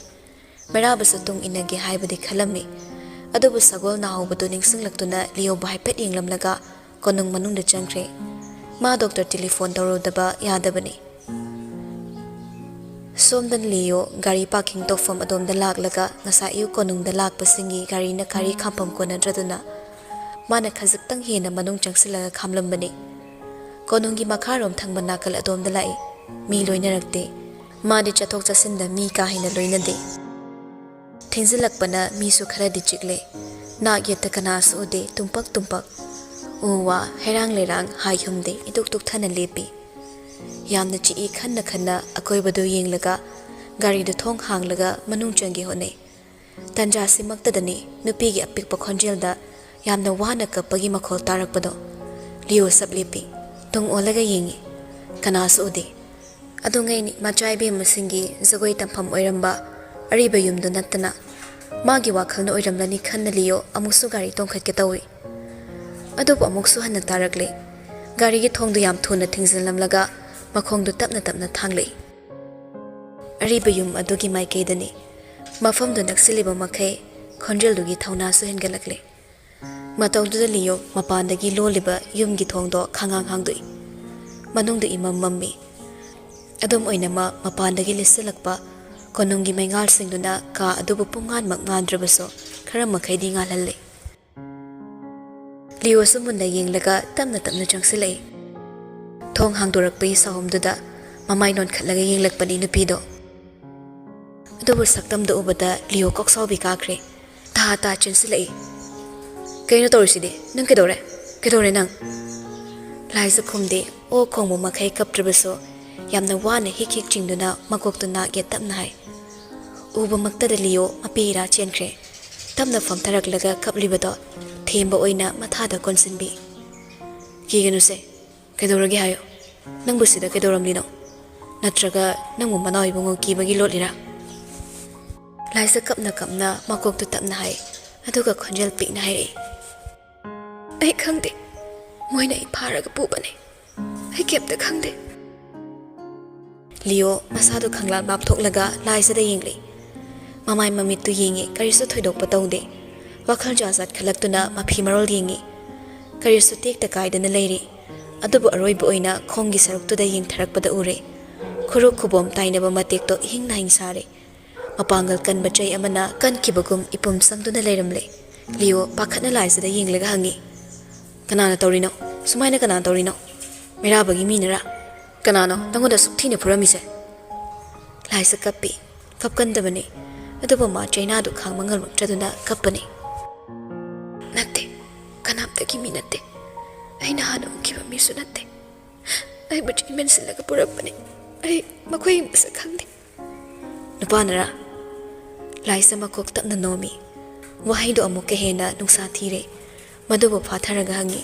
ꯃꯩꯔꯥꯕꯁꯨ ꯇꯨꯡ ꯏꯟꯅꯒꯦ ꯍꯥꯏꯕꯗꯤ ꯈꯜꯂꯝꯃꯤ꯫ ꯑꯗꯨꯕꯨ ꯁꯒꯣꯜ ꯅꯥꯍꯧꯕꯗꯨ ꯅꯤꯡꯁꯤꯡꯂꯛꯇꯨꯅ ꯂꯤꯌꯣꯕꯨ ꯍꯥꯏꯐꯦꯠ ꯌꯦꯡꯂꯝꯂꯒ ꯀꯣꯅꯨꯡ ꯃꯅꯨꯡꯗ ꯆꯪꯈ꯭ꯔꯦ꯫ ꯃꯥ ꯗꯣꯛꯇꯔ ꯇꯦꯂꯤꯐꯣꯟ ꯇꯧꯔꯨꯗꯕ ꯌꯥꯗꯕꯅꯤ꯫ ꯁꯣꯝꯗ ꯂꯤꯌꯣ ꯒꯥꯔꯤ ꯄꯥꯔꯀꯤꯡ ꯇꯧꯐꯝ ꯑꯗꯣꯝꯗ ꯂꯥꯛꯂꯒ ꯉꯁꯥꯏ ꯑꯌꯨꯛ ꯀꯣꯅꯨꯡꯗ ꯂꯥꯛꯄꯁꯤꯡꯒꯤ ꯒꯥꯔꯤꯅ ꯒꯥꯔꯤ ꯈꯥꯝꯐꯝ ꯀꯣꯟꯅꯗ꯭ꯔꯗꯨꯅ ꯃꯥꯅ ꯈꯖꯤꯛꯇꯪ ꯍꯦꯟꯅ ꯃꯅꯨꯡ ꯆꯪꯁꯤꯜꯂꯒ ꯈꯥꯝꯂꯝꯕꯅꯤ꯫ ꯀꯣꯅꯨꯡꯒꯤ ꯃꯈꯥꯔꯣꯝ ꯊꯪꯕ ꯅꯥꯀꯜ ꯑꯗꯣꯝꯗ ꯂꯥꯛꯏ꯫ ꯃꯤ ꯂꯣꯏꯅꯔꯛꯇꯦ꯫ ꯃꯥꯗꯤ ꯆꯠꯊꯣꯛ ꯆꯠꯁꯤꯟꯗ ꯃꯤ ꯀꯥ ꯍꯦꯟꯅ ꯂꯣꯏꯅꯗꯦ꯫ ꯊꯦꯡꯖꯤꯜꯂꯛꯄꯅ ꯃꯤꯁꯨ ꯈꯔꯗꯤ ꯆꯤꯛꯂꯦ꯫ ꯅꯥꯛ ꯌꯦꯠꯇ ꯀꯅꯥꯁꯨ ꯎꯗꯦ, ꯇꯨꯝꯄꯛ ꯇꯨꯝꯄꯛ꯫ ꯎ ꯋꯥ, ꯍꯩꯔꯥꯡ ꯂꯩꯔꯥꯡ, ꯍꯥꯏ ꯍꯨꯝꯗꯦ, ꯏꯇꯨꯛ ꯇꯨꯛꯊꯅ ꯂꯦꯞꯄꯤ꯫ ꯌꯥꯝꯅ ꯆꯤꯛꯏ꯫ ꯈꯟꯅ ꯈꯟꯅ ꯑꯀꯣꯏꯕꯗꯨ ꯌꯦꯡꯂꯒ ꯒꯥꯔꯤꯗꯨ ꯊꯣꯡ ꯍꯥꯡꯂꯒ ꯃꯅꯨꯡ ꯆꯪꯒꯦ ꯍꯣꯠꯅꯩ꯫ ꯇꯟꯖꯥꯁꯤꯃꯛꯇꯗꯅꯤ ꯅꯨꯄꯤꯒꯤ ꯑꯄꯤꯛꯄ ꯈꯣꯟꯖꯦꯜꯗ ꯌꯥꯝꯅ ꯋꯥꯅ ꯀꯞꯄꯒꯤ ꯃꯈꯣꯜ ꯇꯥꯔꯛꯄꯗꯣ꯫ ꯂꯤꯌꯣ ꯁꯞ ꯂꯦꯞꯄꯤ꯫ ꯇꯨꯡ ꯑꯣꯜꯂꯒ ꯌꯦꯡꯉꯤ꯫ ꯀꯅꯥꯁꯨ ꯎꯗꯦ꯫ ꯑꯗꯨꯉꯩꯅꯤ ꯃꯆꯥ ꯏꯕꯦꯝꯃꯁꯤꯡꯒꯤ ꯖꯒꯣꯏ ꯇꯝꯐꯝ ꯑꯣꯏꯔꯝꯕ ꯑꯔꯤꯕ ꯌꯨꯝꯗꯨ ꯅꯠꯇꯅ꯫ ꯃꯥꯒꯤ ꯋꯥꯈꯜꯅ ꯑꯣꯏꯔꯝꯂꯅꯤ ꯈꯟꯅ ꯂꯤꯌꯣ ꯑꯃꯨꯛꯁꯨ ꯒꯥꯔꯤ ꯇꯣꯡꯈꯠꯀꯦ ꯇꯧꯏ꯫ ꯑꯗꯨꯕꯨ ꯑꯃꯨꯛꯁꯨ ꯍꯟꯅ ꯇꯥꯔꯛꯂꯦ꯫ ꯒꯥꯔꯤꯒꯤ ꯊꯣꯡꯗꯨ ꯌꯥꯝ ꯊꯨꯅ ꯊꯤꯡꯖꯤꯜꯂꯝꯂꯒ ꯃꯈꯣꯡꯗꯨ ꯇꯞꯅ ꯇꯞꯅ ꯊꯥꯡꯂꯛꯏ꯫ ꯑꯔꯤꯕ ꯌꯨꯝ ꯑꯗꯨꯒꯤ ꯃꯥꯏꯀꯩꯗꯅꯤ꯫ ꯃꯐꯝꯗꯨ ꯅꯛꯁꯤꯜꯂꯤꯕ ꯃꯈꯩ ꯈꯣꯟꯖꯦꯜꯗꯨꯒꯤ ꯊꯧꯅꯥꯁꯨ ꯍꯦꯟꯒꯠꯂꯛꯂꯦ꯫ ꯃꯇꯧꯗꯨꯗ ꯂꯤꯌꯣ ꯃꯄꯥꯟꯗꯒꯤ ꯂꯣꯜꯂꯤꯕ ꯌꯨꯝꯒꯤ ꯊꯣꯡꯗꯣ ꯈꯪꯍꯥꯡ ꯍꯥꯡꯗꯣꯛꯏ꯫ ꯃꯅꯨꯡꯗ ꯏꯃꯝ ꯃꯝꯃꯤ꯫ ꯑꯗꯨꯝ ꯑꯣꯏꯅꯃꯛ ꯃꯄꯥꯟꯗꯒꯤ ꯂꯤꯠꯁꯤꯜꯂꯛꯄ ꯀꯣꯅꯨꯡꯒꯤ ꯃꯩꯉꯥꯜꯁꯤꯡꯗꯨꯅ ꯀꯥ ꯑꯗꯨꯕꯨ ꯄꯨꯡꯉꯥꯟꯃꯛ ꯉꯥꯟꯗ꯭ꯔꯕꯁꯨ ꯈꯔ ꯃꯈꯩꯗꯤ ꯉꯥꯜꯍꯜꯂꯦ꯫ ꯂꯤꯌꯣꯁꯨ ꯃꯨꯟꯅ ꯌꯦꯡꯂꯒ ꯇꯞꯅ ꯇꯞꯅ ꯆꯪꯁꯤꯜꯂꯛꯏ꯫ ꯊꯣꯡ ꯍꯥꯡꯗꯣꯔꯛꯄꯒꯤ ꯁꯥꯍꯨꯝꯗꯨꯗ ꯃꯃꯥꯏ ꯅꯣꯟꯈꯠꯂꯒ ꯌꯦꯡꯂꯛꯄꯅꯤ ꯅꯨꯄꯤꯗꯣ꯫ ꯑꯗꯨꯕꯨ ꯁꯛꯇꯝꯗꯨ ꯎꯕꯗ ꯂꯤꯌꯣ ꯀꯣꯛꯁꯥꯎꯕꯤ ꯀꯥꯈ꯭ꯔꯦ꯫ ꯇꯥ ꯇꯥ ꯆꯦꯟꯁꯤꯜꯂꯛꯏ꯫ "ꯀꯩꯅꯣ ꯇꯧꯔꯤꯁꯤꯗꯤ? ꯅꯪ ꯀꯩꯗꯧꯔꯦ? ꯀꯩꯗꯧꯔꯦ ꯅꯪ?" ꯂꯥꯏꯖ ꯈꯨꯝꯗꯦ꯫ ꯑꯣ ꯈꯣꯡꯕ ꯃꯈꯩ ꯀꯞꯇ꯭ꯔꯕꯁꯨ ꯌꯥꯝꯅ ꯋꯥꯅ ꯍꯤꯛ ꯍꯤꯛ ꯆꯤꯡꯗꯨꯅ ꯃꯀꯣꯛꯇꯨ ꯅꯥꯛ ꯌꯦꯠ ꯇꯞꯅ ꯍꯥꯏ꯫ ꯎꯕꯃꯛꯇꯗ ꯂꯤꯌꯣ ꯃꯄꯤ ꯏꯔꯥ ꯆꯦꯟꯈ꯭ꯔꯦ꯫ ꯇꯞꯅ ꯐꯝꯊꯔꯛꯂꯒ ꯀꯞꯂꯤꯕꯗꯣ ꯊꯦꯝꯕ ꯑꯣꯏꯅ ꯃꯊꯥꯗ ꯀꯣꯟꯁꯤꯟꯕꯤ꯫ "ꯀꯤꯒꯅꯨꯁꯦ꯫ ꯀꯩꯗꯧꯔꯒꯦ ꯍꯥꯏꯌꯣ꯫ ꯅꯪꯕꯨ ꯁꯤꯗ ꯀꯩꯗꯧꯔꯝꯂꯤꯅꯣ? ꯅꯠꯇ꯭ꯔꯒ ꯅꯪꯕꯨ ꯃꯅꯥꯎ ꯏꯕꯨꯡꯉꯣ ꯀꯤꯕꯒꯤ ꯂꯣꯠꯂꯤꯔꯥ?" ꯂꯥꯏꯖ ꯀꯞꯅ ꯀꯞꯅ ꯃꯀꯣꯛꯇꯨ ꯇꯞꯅ ꯍꯥꯏ, ꯑꯗꯨꯒ ꯈꯣꯟꯖꯦꯜ ꯄꯤꯛꯅ ꯍꯥꯏꯔꯛꯏ, "ꯑꯩ ꯈꯪꯗꯦ꯫ ꯃꯣꯏꯅ ꯑꯩ ꯐꯥꯔꯒ ꯄꯨꯕꯅꯦ꯫ ꯑꯩ ꯀꯩꯝꯇ ꯈꯪꯗꯦ꯫" ꯂꯤꯌꯣ ꯃꯁꯥꯗꯨ ꯈꯪꯂꯥꯞ ꯂꯥꯞꯊꯣꯛꯂꯒ ꯂꯥꯏꯖꯗ ꯌꯦꯡꯂꯤ꯫ ꯃꯃꯥꯏ ꯃꯃꯤꯠꯇꯨ ꯌꯦꯡꯉꯤ, ꯀꯔꯤꯁꯨ ꯊꯣꯏꯗꯣꯛꯄ ꯇꯧꯗꯦ꯫ ꯋꯥꯈꯜ ꯖꯥꯠ ꯖꯥꯠ ꯈꯜꯂꯛꯇꯨꯅ ꯃꯐꯤ ꯃꯔꯣꯜ ꯌꯦꯡꯉꯤ꯫ ꯀꯔꯤꯁꯨ ꯇꯦꯛꯇ ꯀꯥꯏꯗꯅ ꯂꯩꯔꯤ꯫ ꯑꯗꯨꯕꯨ ꯑꯔꯣꯏꯕ ꯑꯣꯏꯅ ꯈꯣꯡꯒꯤ ꯁꯔꯨꯛꯇꯨꯗ ꯌꯦꯡꯊꯔꯛꯄꯗ ꯎꯔꯦ꯫ ꯈꯨꯔꯨ ꯈꯨꯕꯣꯝ ꯇꯥꯏꯅꯕ ꯃꯇꯦꯛꯇꯣ ꯏꯍꯤꯡ ꯅꯥꯍꯤꯡ ꯁꯥꯔꯦ꯫ ꯃꯄꯥꯡꯒꯜ ꯀꯟꯕ ꯆꯩ ꯑꯃꯅ ꯀꯟꯈꯤꯕꯒꯨꯝ ꯏꯄꯨꯝ ꯁꯪꯗꯨꯅ ꯂꯩꯔꯝꯂꯦ꯫ ꯂꯤꯌꯣ ꯄꯥꯈꯠꯅ ꯂꯥꯏꯖꯗ ꯌꯦꯡꯂꯒ ꯍꯪꯉꯤ, "ꯀꯅꯥꯅ ꯇꯧꯔꯤꯅꯣ? ꯁꯨꯃꯥꯏꯅ ꯀꯅꯥꯅ ꯇꯧꯔꯤꯅꯣ? ꯃꯩꯔꯥꯕꯒꯤ ꯃꯤꯅꯔꯥ? ꯀꯅꯥꯅꯣ ꯅꯪꯉꯣꯟꯗ ꯑꯁꯨꯛ ꯊꯤꯅ ꯐꯨꯔꯝꯃꯤꯁꯦ?" ꯂꯥꯏꯖ ꯀꯞꯄꯤ꯫ ꯀꯞꯀꯟꯗꯕꯅꯤ꯫ ꯑꯗꯨꯕꯨ ꯃꯥ ꯆꯩꯅꯥꯗꯨ ꯈꯥꯡꯕ ꯉꯝꯂꯛꯇ꯭ꯔꯗꯨꯅ ꯀꯞꯄꯅꯤ꯫ "ꯅꯠꯇꯦ, ꯀꯅꯥꯝꯇꯒꯤ ꯃꯤ ꯅꯠꯇꯦ꯫ ꯑꯩꯅ ꯍꯥꯟꯅ ꯎꯈꯤꯕ ꯃꯤꯁꯨ ꯅꯠꯇꯦ꯫ ꯑꯩꯕꯨ ꯆꯩ ꯃꯦꯟꯁꯤꯜꯂꯒ ꯄꯨꯔꯛꯄꯅꯤ꯫ ꯑꯩ ꯃꯈꯣꯏꯒꯤ ꯃꯁꯛ ꯈꯪꯗꯦ꯫" "ꯅꯨꯄꯥꯅꯔꯥ?" ꯂꯥꯏꯖ ꯃꯀꯣꯛ ꯇꯞꯅ ꯅꯣꯝꯃꯤ꯫ ꯋꯥꯍꯩꯗꯣ ꯑꯃꯨꯛꯀ ꯍꯦꯟꯅ ꯅꯨꯡꯁꯥ ꯊꯤꯔꯦ꯫ ꯃꯗꯨꯕꯨ ꯐꯥꯊꯔꯒ ꯍꯪꯉꯤ,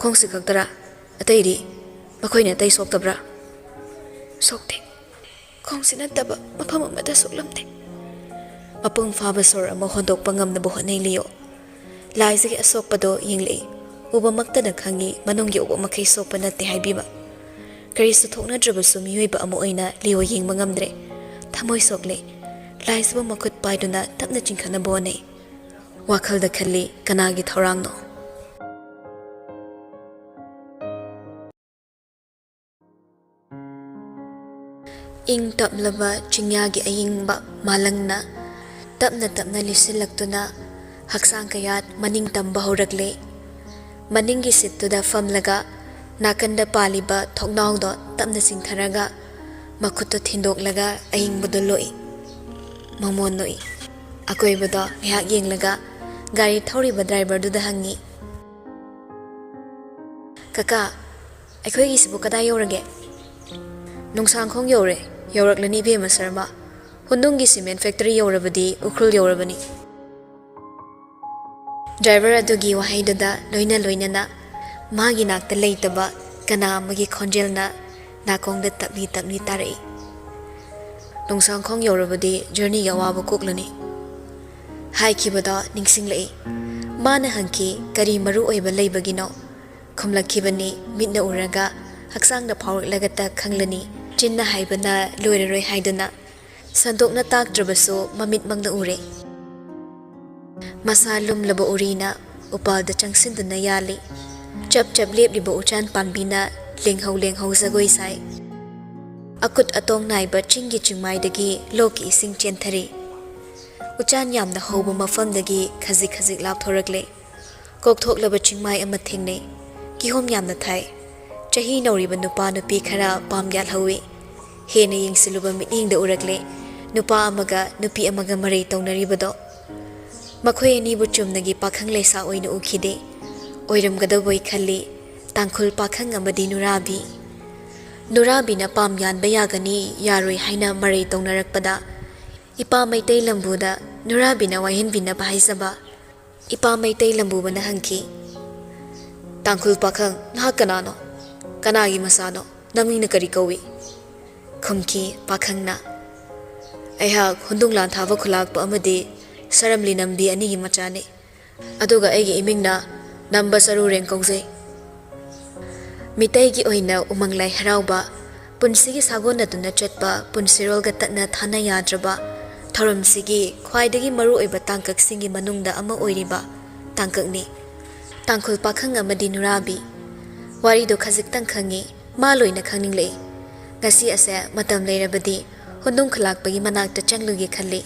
"ꯈꯣꯡꯁꯤ ꯈꯛꯇꯔꯥ? ꯑꯇꯩꯗꯤ? ꯃꯈꯣꯏꯅ ꯑꯇꯩ ꯁꯣꯛꯇꯕ꯭ꯔꯥ?" "ꯁꯣꯛꯇꯦ꯫ ꯈꯣꯡꯁꯤ ꯅꯠꯇꯕ ꯃꯐꯝ ꯑꯃꯗ ꯁꯣꯛꯂꯝꯗꯦ꯫" ꯃꯄꯨꯡ ꯐꯥꯕ ꯁꯣꯔ ꯑꯃ ꯍꯣꯟꯗꯣꯛꯄ ꯉꯝꯅꯕ ꯍꯣꯠꯅꯩ ꯂꯤꯌꯣ꯫ ꯂꯥꯏꯖꯒꯤ ꯑꯁꯣꯛꯄꯗꯣ ꯌꯦꯡꯂꯛꯏ꯫ ꯎꯕꯃꯛꯇꯅ ꯈꯪꯉꯤ ꯃꯅꯨꯡ ꯌꯧꯕ ꯃꯈꯩ ꯁꯣꯛꯄ ꯅꯠꯇꯦ ꯍꯥꯏꯕꯤꯕ꯫ ꯀꯔꯤꯁꯨ ꯊꯣꯛꯅꯗ꯭ꯔꯕꯁꯨ ꯃꯤꯑꯣꯏꯕ ꯑꯃ ꯑꯣꯏꯅ ꯂꯤꯌꯣ ꯌꯦꯡꯕ ꯉꯝꯗ꯭ꯔꯦ꯫ ꯊꯃꯣꯏ ꯁꯣꯛꯂꯦ꯫ ꯂꯥꯏꯖꯕꯨ ꯃꯈꯨꯠ ꯄꯥꯏꯗꯨꯅ ꯇꯞꯅ ꯆꯤꯡꯈꯠꯅꯕ ꯍꯣꯠꯅꯩ꯫ ꯋꯥꯈꯜꯗ ꯈꯜꯂꯤ, ꯀꯅꯥꯒꯤ ꯊꯧꯔꯥꯡꯅꯣ? ꯏꯪ ꯇꯞꯂꯕ ꯆꯤꯡꯌꯥꯒꯤ ꯑꯏꯪꯕ ꯃꯥꯂꯪꯅ ꯇꯞꯅ ꯇꯞꯅ ꯂꯤꯁꯤꯜꯂꯛꯇꯨꯅ ꯍꯛꯆꯥꯡ ꯀꯌꯥꯠ ꯃꯅꯤꯡ ꯇꯝꯕ ꯍꯧꯔꯛꯂꯦ꯫ ꯃꯅꯤꯡꯒꯤ ꯁꯤꯠꯇꯨꯗ ꯐꯝꯂꯒ ꯅꯥꯀꯟꯗ ꯄꯥꯜꯂꯤꯕ ꯊꯣꯡꯅꯥꯎꯗꯣ ꯇꯞꯅ ꯆꯤꯡꯊꯔꯒ ꯃꯈꯨꯠꯇꯣ ꯊꯤꯟꯗꯣꯛꯂꯒ ꯑꯏꯪꯕꯗꯣ ꯂꯣꯛꯏ꯫ ꯃꯃꯣꯟ ꯅꯣꯛꯏ꯫ ꯑꯀꯣꯏꯕꯗꯣ ꯉꯥꯏꯍꯥꯛ ꯌꯦꯡꯂꯒ ꯒꯥꯔꯤ ꯊꯧꯔꯤꯕ ꯗ꯭ꯔꯥꯏꯚꯔꯗꯨꯗ ꯍꯪꯉꯤ, "ꯀꯀꯥ, ꯑꯩꯈꯣꯏꯒꯤꯁꯤꯕꯨ ꯀꯗꯥꯏ ꯌꯧꯔꯒꯦ?" "ꯅꯣꯡꯁꯥꯡꯈꯣꯡ ꯌꯧꯔꯦ꯫ ꯌꯧꯔꯛꯂꯅꯤ ꯏꯕꯦꯝꯃ ꯁꯔꯃ꯫ ꯍꯨꯟꯗꯨꯡꯒꯤ ꯁꯤꯃꯦꯟ ꯐꯦꯛꯇꯔꯤ ꯌꯧꯔꯕꯗꯤ ꯎꯈ꯭ꯔꯨꯜ ꯌꯧꯔꯕꯅꯤ꯫" ꯗ꯭ꯔꯥꯏꯚꯔ ꯑꯗꯨꯒꯤ ꯋꯥꯍꯩꯗꯨꯗ ꯂꯣꯏꯅ ꯂꯣꯏꯅꯅ ꯃꯥꯒꯤ ꯅꯥꯛꯇ ꯂꯩꯇꯕ ꯀꯅꯥ ꯑꯃꯒꯤ ꯈꯣꯟꯖꯦꯜꯅ ꯅꯥꯀꯣꯡꯗ ꯇꯞꯂꯤ ꯇꯞꯂꯤ ꯇꯥꯔꯛꯏ꯫ "ꯅꯣꯡꯁꯥꯡꯈꯣꯡ ꯌꯧꯔꯕꯗꯤ ꯖꯔꯅꯤꯒꯤ ꯑꯋꯥꯕ ꯀꯣꯛꯂꯅꯤ" ꯍꯥꯏꯈꯤꯕꯗꯣ ꯅꯤꯡꯁꯤꯡꯂꯛꯏ꯫ ꯃꯥꯅ ꯍꯪꯈꯤ, "ꯀꯔꯤ ꯃꯔꯨ ꯑꯣꯏꯕ ꯂꯩꯕꯒꯤꯅꯣ?" ꯈꯨꯝꯂꯛꯈꯤꯕꯅꯤ, ꯃꯤꯠꯅ ꯎꯔꯒ ꯍꯛꯆꯥꯡꯗ ꯐꯥꯎꯔꯛꯂꯒꯇ ꯈꯪꯂꯅꯤ꯫ ꯆꯤꯟꯅ ꯍꯥꯏꯕꯅ ꯂꯣꯏꯔꯔꯣꯏ ꯍꯥꯏꯗꯨꯅ ꯁꯟꯗꯣꯛꯅ ꯇꯥꯛꯇ꯭ꯔꯕꯁꯨ ꯃꯃꯤꯠꯃꯛꯅ ꯎꯔꯦ꯫ ꯃꯁꯥ ꯂꯨꯝꯂꯕ ꯎꯔꯤꯅ ꯎꯄꯥꯜꯗ ꯆꯪꯁꯤꯟꯗꯨꯅ ꯌꯥꯜꯂꯤ꯫ ꯆꯞ ꯆꯞ ꯂꯦꯞꯂꯤꯕ ꯎꯆꯥꯟ ꯄꯥꯝꯕꯤꯅ ꯂꯦꯡꯍꯧ ꯂꯦꯡꯍꯧ ꯖꯒꯣꯏ ꯁꯥꯏ꯫ ꯑꯀꯨꯠ ꯑꯇꯣꯡ ꯅꯥꯏꯕ ꯆꯤꯡꯒꯤ ꯆꯤꯡꯃꯥꯏꯗꯒꯤ ꯂꯣꯛꯀꯤ ꯏꯁꯤꯡ ꯆꯦꯟꯊꯔꯤ꯫ ꯎꯆꯥꯟ ꯌꯥꯝꯅ ꯍꯧꯕ ꯃꯐꯝꯗꯒꯤ ꯈꯖꯤꯛ ꯈꯖꯤꯛ ꯂꯥꯞꯊꯣꯔꯛꯂꯦ꯫ ꯀꯣꯛꯊꯣꯛꯂꯕ ꯆꯤꯡꯃꯥꯏ ꯑꯃ ꯊꯦꯡꯅꯩ꯫ ꯀꯤꯍꯣꯝ ꯌꯥꯝꯅ ꯊꯥꯏ꯫ ꯆꯍꯤ ꯅꯧꯔꯤꯕ ꯅꯨꯄꯥ ꯅꯨꯄꯤ ꯈꯔ ꯄꯥꯝ ꯌꯥꯜꯍꯧꯏ꯫ ꯍꯦꯟꯅ ꯌꯦꯡꯁꯤꯜꯂꯨꯕ ꯃꯤꯠꯌꯦꯡꯗ ꯎꯔꯛꯂꯦ ꯅꯨꯄꯥ ꯑꯃꯒ ꯅꯨꯄꯤ ꯑꯃꯒ ꯃꯔꯩ ꯇꯧꯅꯔꯤꯕꯗꯣ꯫ ꯃꯈꯣꯏ ꯑꯅꯤꯕꯨ ꯆꯨꯝꯅꯒꯤ ꯄꯥꯈꯪ ꯂꯩꯁꯥ ꯑꯣꯏꯅ ꯎꯈꯤꯗꯦ꯫ ꯑꯣꯏꯔꯝꯒꯗꯕꯣꯏ ꯈꯜꯂꯤ꯫ ꯇꯥꯡꯈꯨꯜ ꯄꯥꯈꯪ ꯑꯃꯗꯤ ꯅꯨꯔꯥꯕꯤ꯫ ꯅꯨꯔꯥꯕꯤꯅ ꯄꯥꯝ ꯌꯥꯟꯕ ꯌꯥꯒꯅꯤ ꯌꯥꯔꯣꯏ ꯍꯥꯏꯅ ꯃꯔꯩ ꯇꯧꯅꯔꯛꯄꯗ, ꯏꯄꯥ ꯃꯩꯇꯩ ꯂꯝꯕꯨꯗ ꯅꯨꯔꯥꯕꯤꯅ ꯋꯥꯍꯦꯟꯕꯤꯅꯕ ꯍꯥꯏꯖꯕ꯫ ꯏꯄꯥ ꯃꯩꯇꯩ ꯂꯝꯕꯨꯕꯅ ꯍꯪꯈꯤ, "ꯇꯥꯡꯈꯨꯜ ꯄꯥꯈꯪ, ꯅꯍꯥꯛ ꯀꯅꯥꯅꯣ? ꯀꯅꯥꯒꯤ ꯃꯆꯥꯅꯣ? ꯅꯃꯤꯡꯅ ꯀꯔꯤ ꯀꯧꯏ?" ꯈꯨꯝꯈꯤ ꯄꯥꯈꯪꯅ, "ꯑꯩꯍꯥꯛ ꯍꯨꯟꯗꯨꯡ ꯂꯥꯟꯊꯥꯕ ꯈꯨꯂꯥꯛꯄ ꯑꯃꯗꯤ ꯁꯔꯝꯂꯤ ꯅꯝꯕꯤ ꯑꯅꯤꯒꯤ ꯃꯆꯥꯅꯤ꯫ ꯑꯗꯨꯒ ꯑꯩꯒꯤ ꯏꯃꯤꯡꯅ ꯅꯝꯕ ꯆꯔꯨꯔꯦꯡ ꯀꯧꯖꯩ꯫" ꯃꯤꯇꯩꯒꯤ ꯑꯣꯏꯅ ꯎꯃꯪ ꯂꯥꯏ ꯍꯔꯥꯎꯕ, ꯄꯨꯟꯁꯤꯒꯤ ꯁꯥꯒꯣꯟꯅꯗꯨꯅ ꯆꯠꯄ ꯄꯨꯟꯁꯤꯔꯣꯜꯒ ꯇꯠꯅ ꯊꯥꯅ ꯌꯥꯗ꯭ꯔꯕ ꯊꯧꯔꯝꯁꯤꯒꯤ ꯈ꯭ꯋꯥꯏꯗꯒꯤ ꯃꯔꯨꯑꯣꯏꯕ ꯇꯥꯡꯀꯛꯁꯤꯡꯒꯤ ꯃꯅꯨꯡꯗ ꯑꯃ ꯑꯣꯏꯔꯤꯕ ꯇꯥꯡꯀꯛꯅꯤ꯫ ꯇꯥꯡꯈꯨꯜ ꯄꯥꯈꯪ ꯑꯃꯗꯤ ꯅꯨꯔꯥꯕꯤ꯫ ꯋꯥꯔꯤꯗꯣ ꯈꯖꯤꯛꯇꯪ ꯈꯪꯉꯤ, ꯃꯥ ꯂꯣꯏꯅ ꯈꯪꯅꯤꯡꯂꯛꯏ꯫ ꯉꯁꯤ ꯑꯁꯦ ꯃꯇꯝ ꯂꯩꯔꯕꯗꯤ ꯍꯨꯟꯗꯨꯡ ꯈꯨꯂꯥꯛꯄꯒꯤ ꯃꯅꯥꯛꯇ ꯆꯪꯂꯨꯒꯦ ꯈꯜꯂꯤ꯫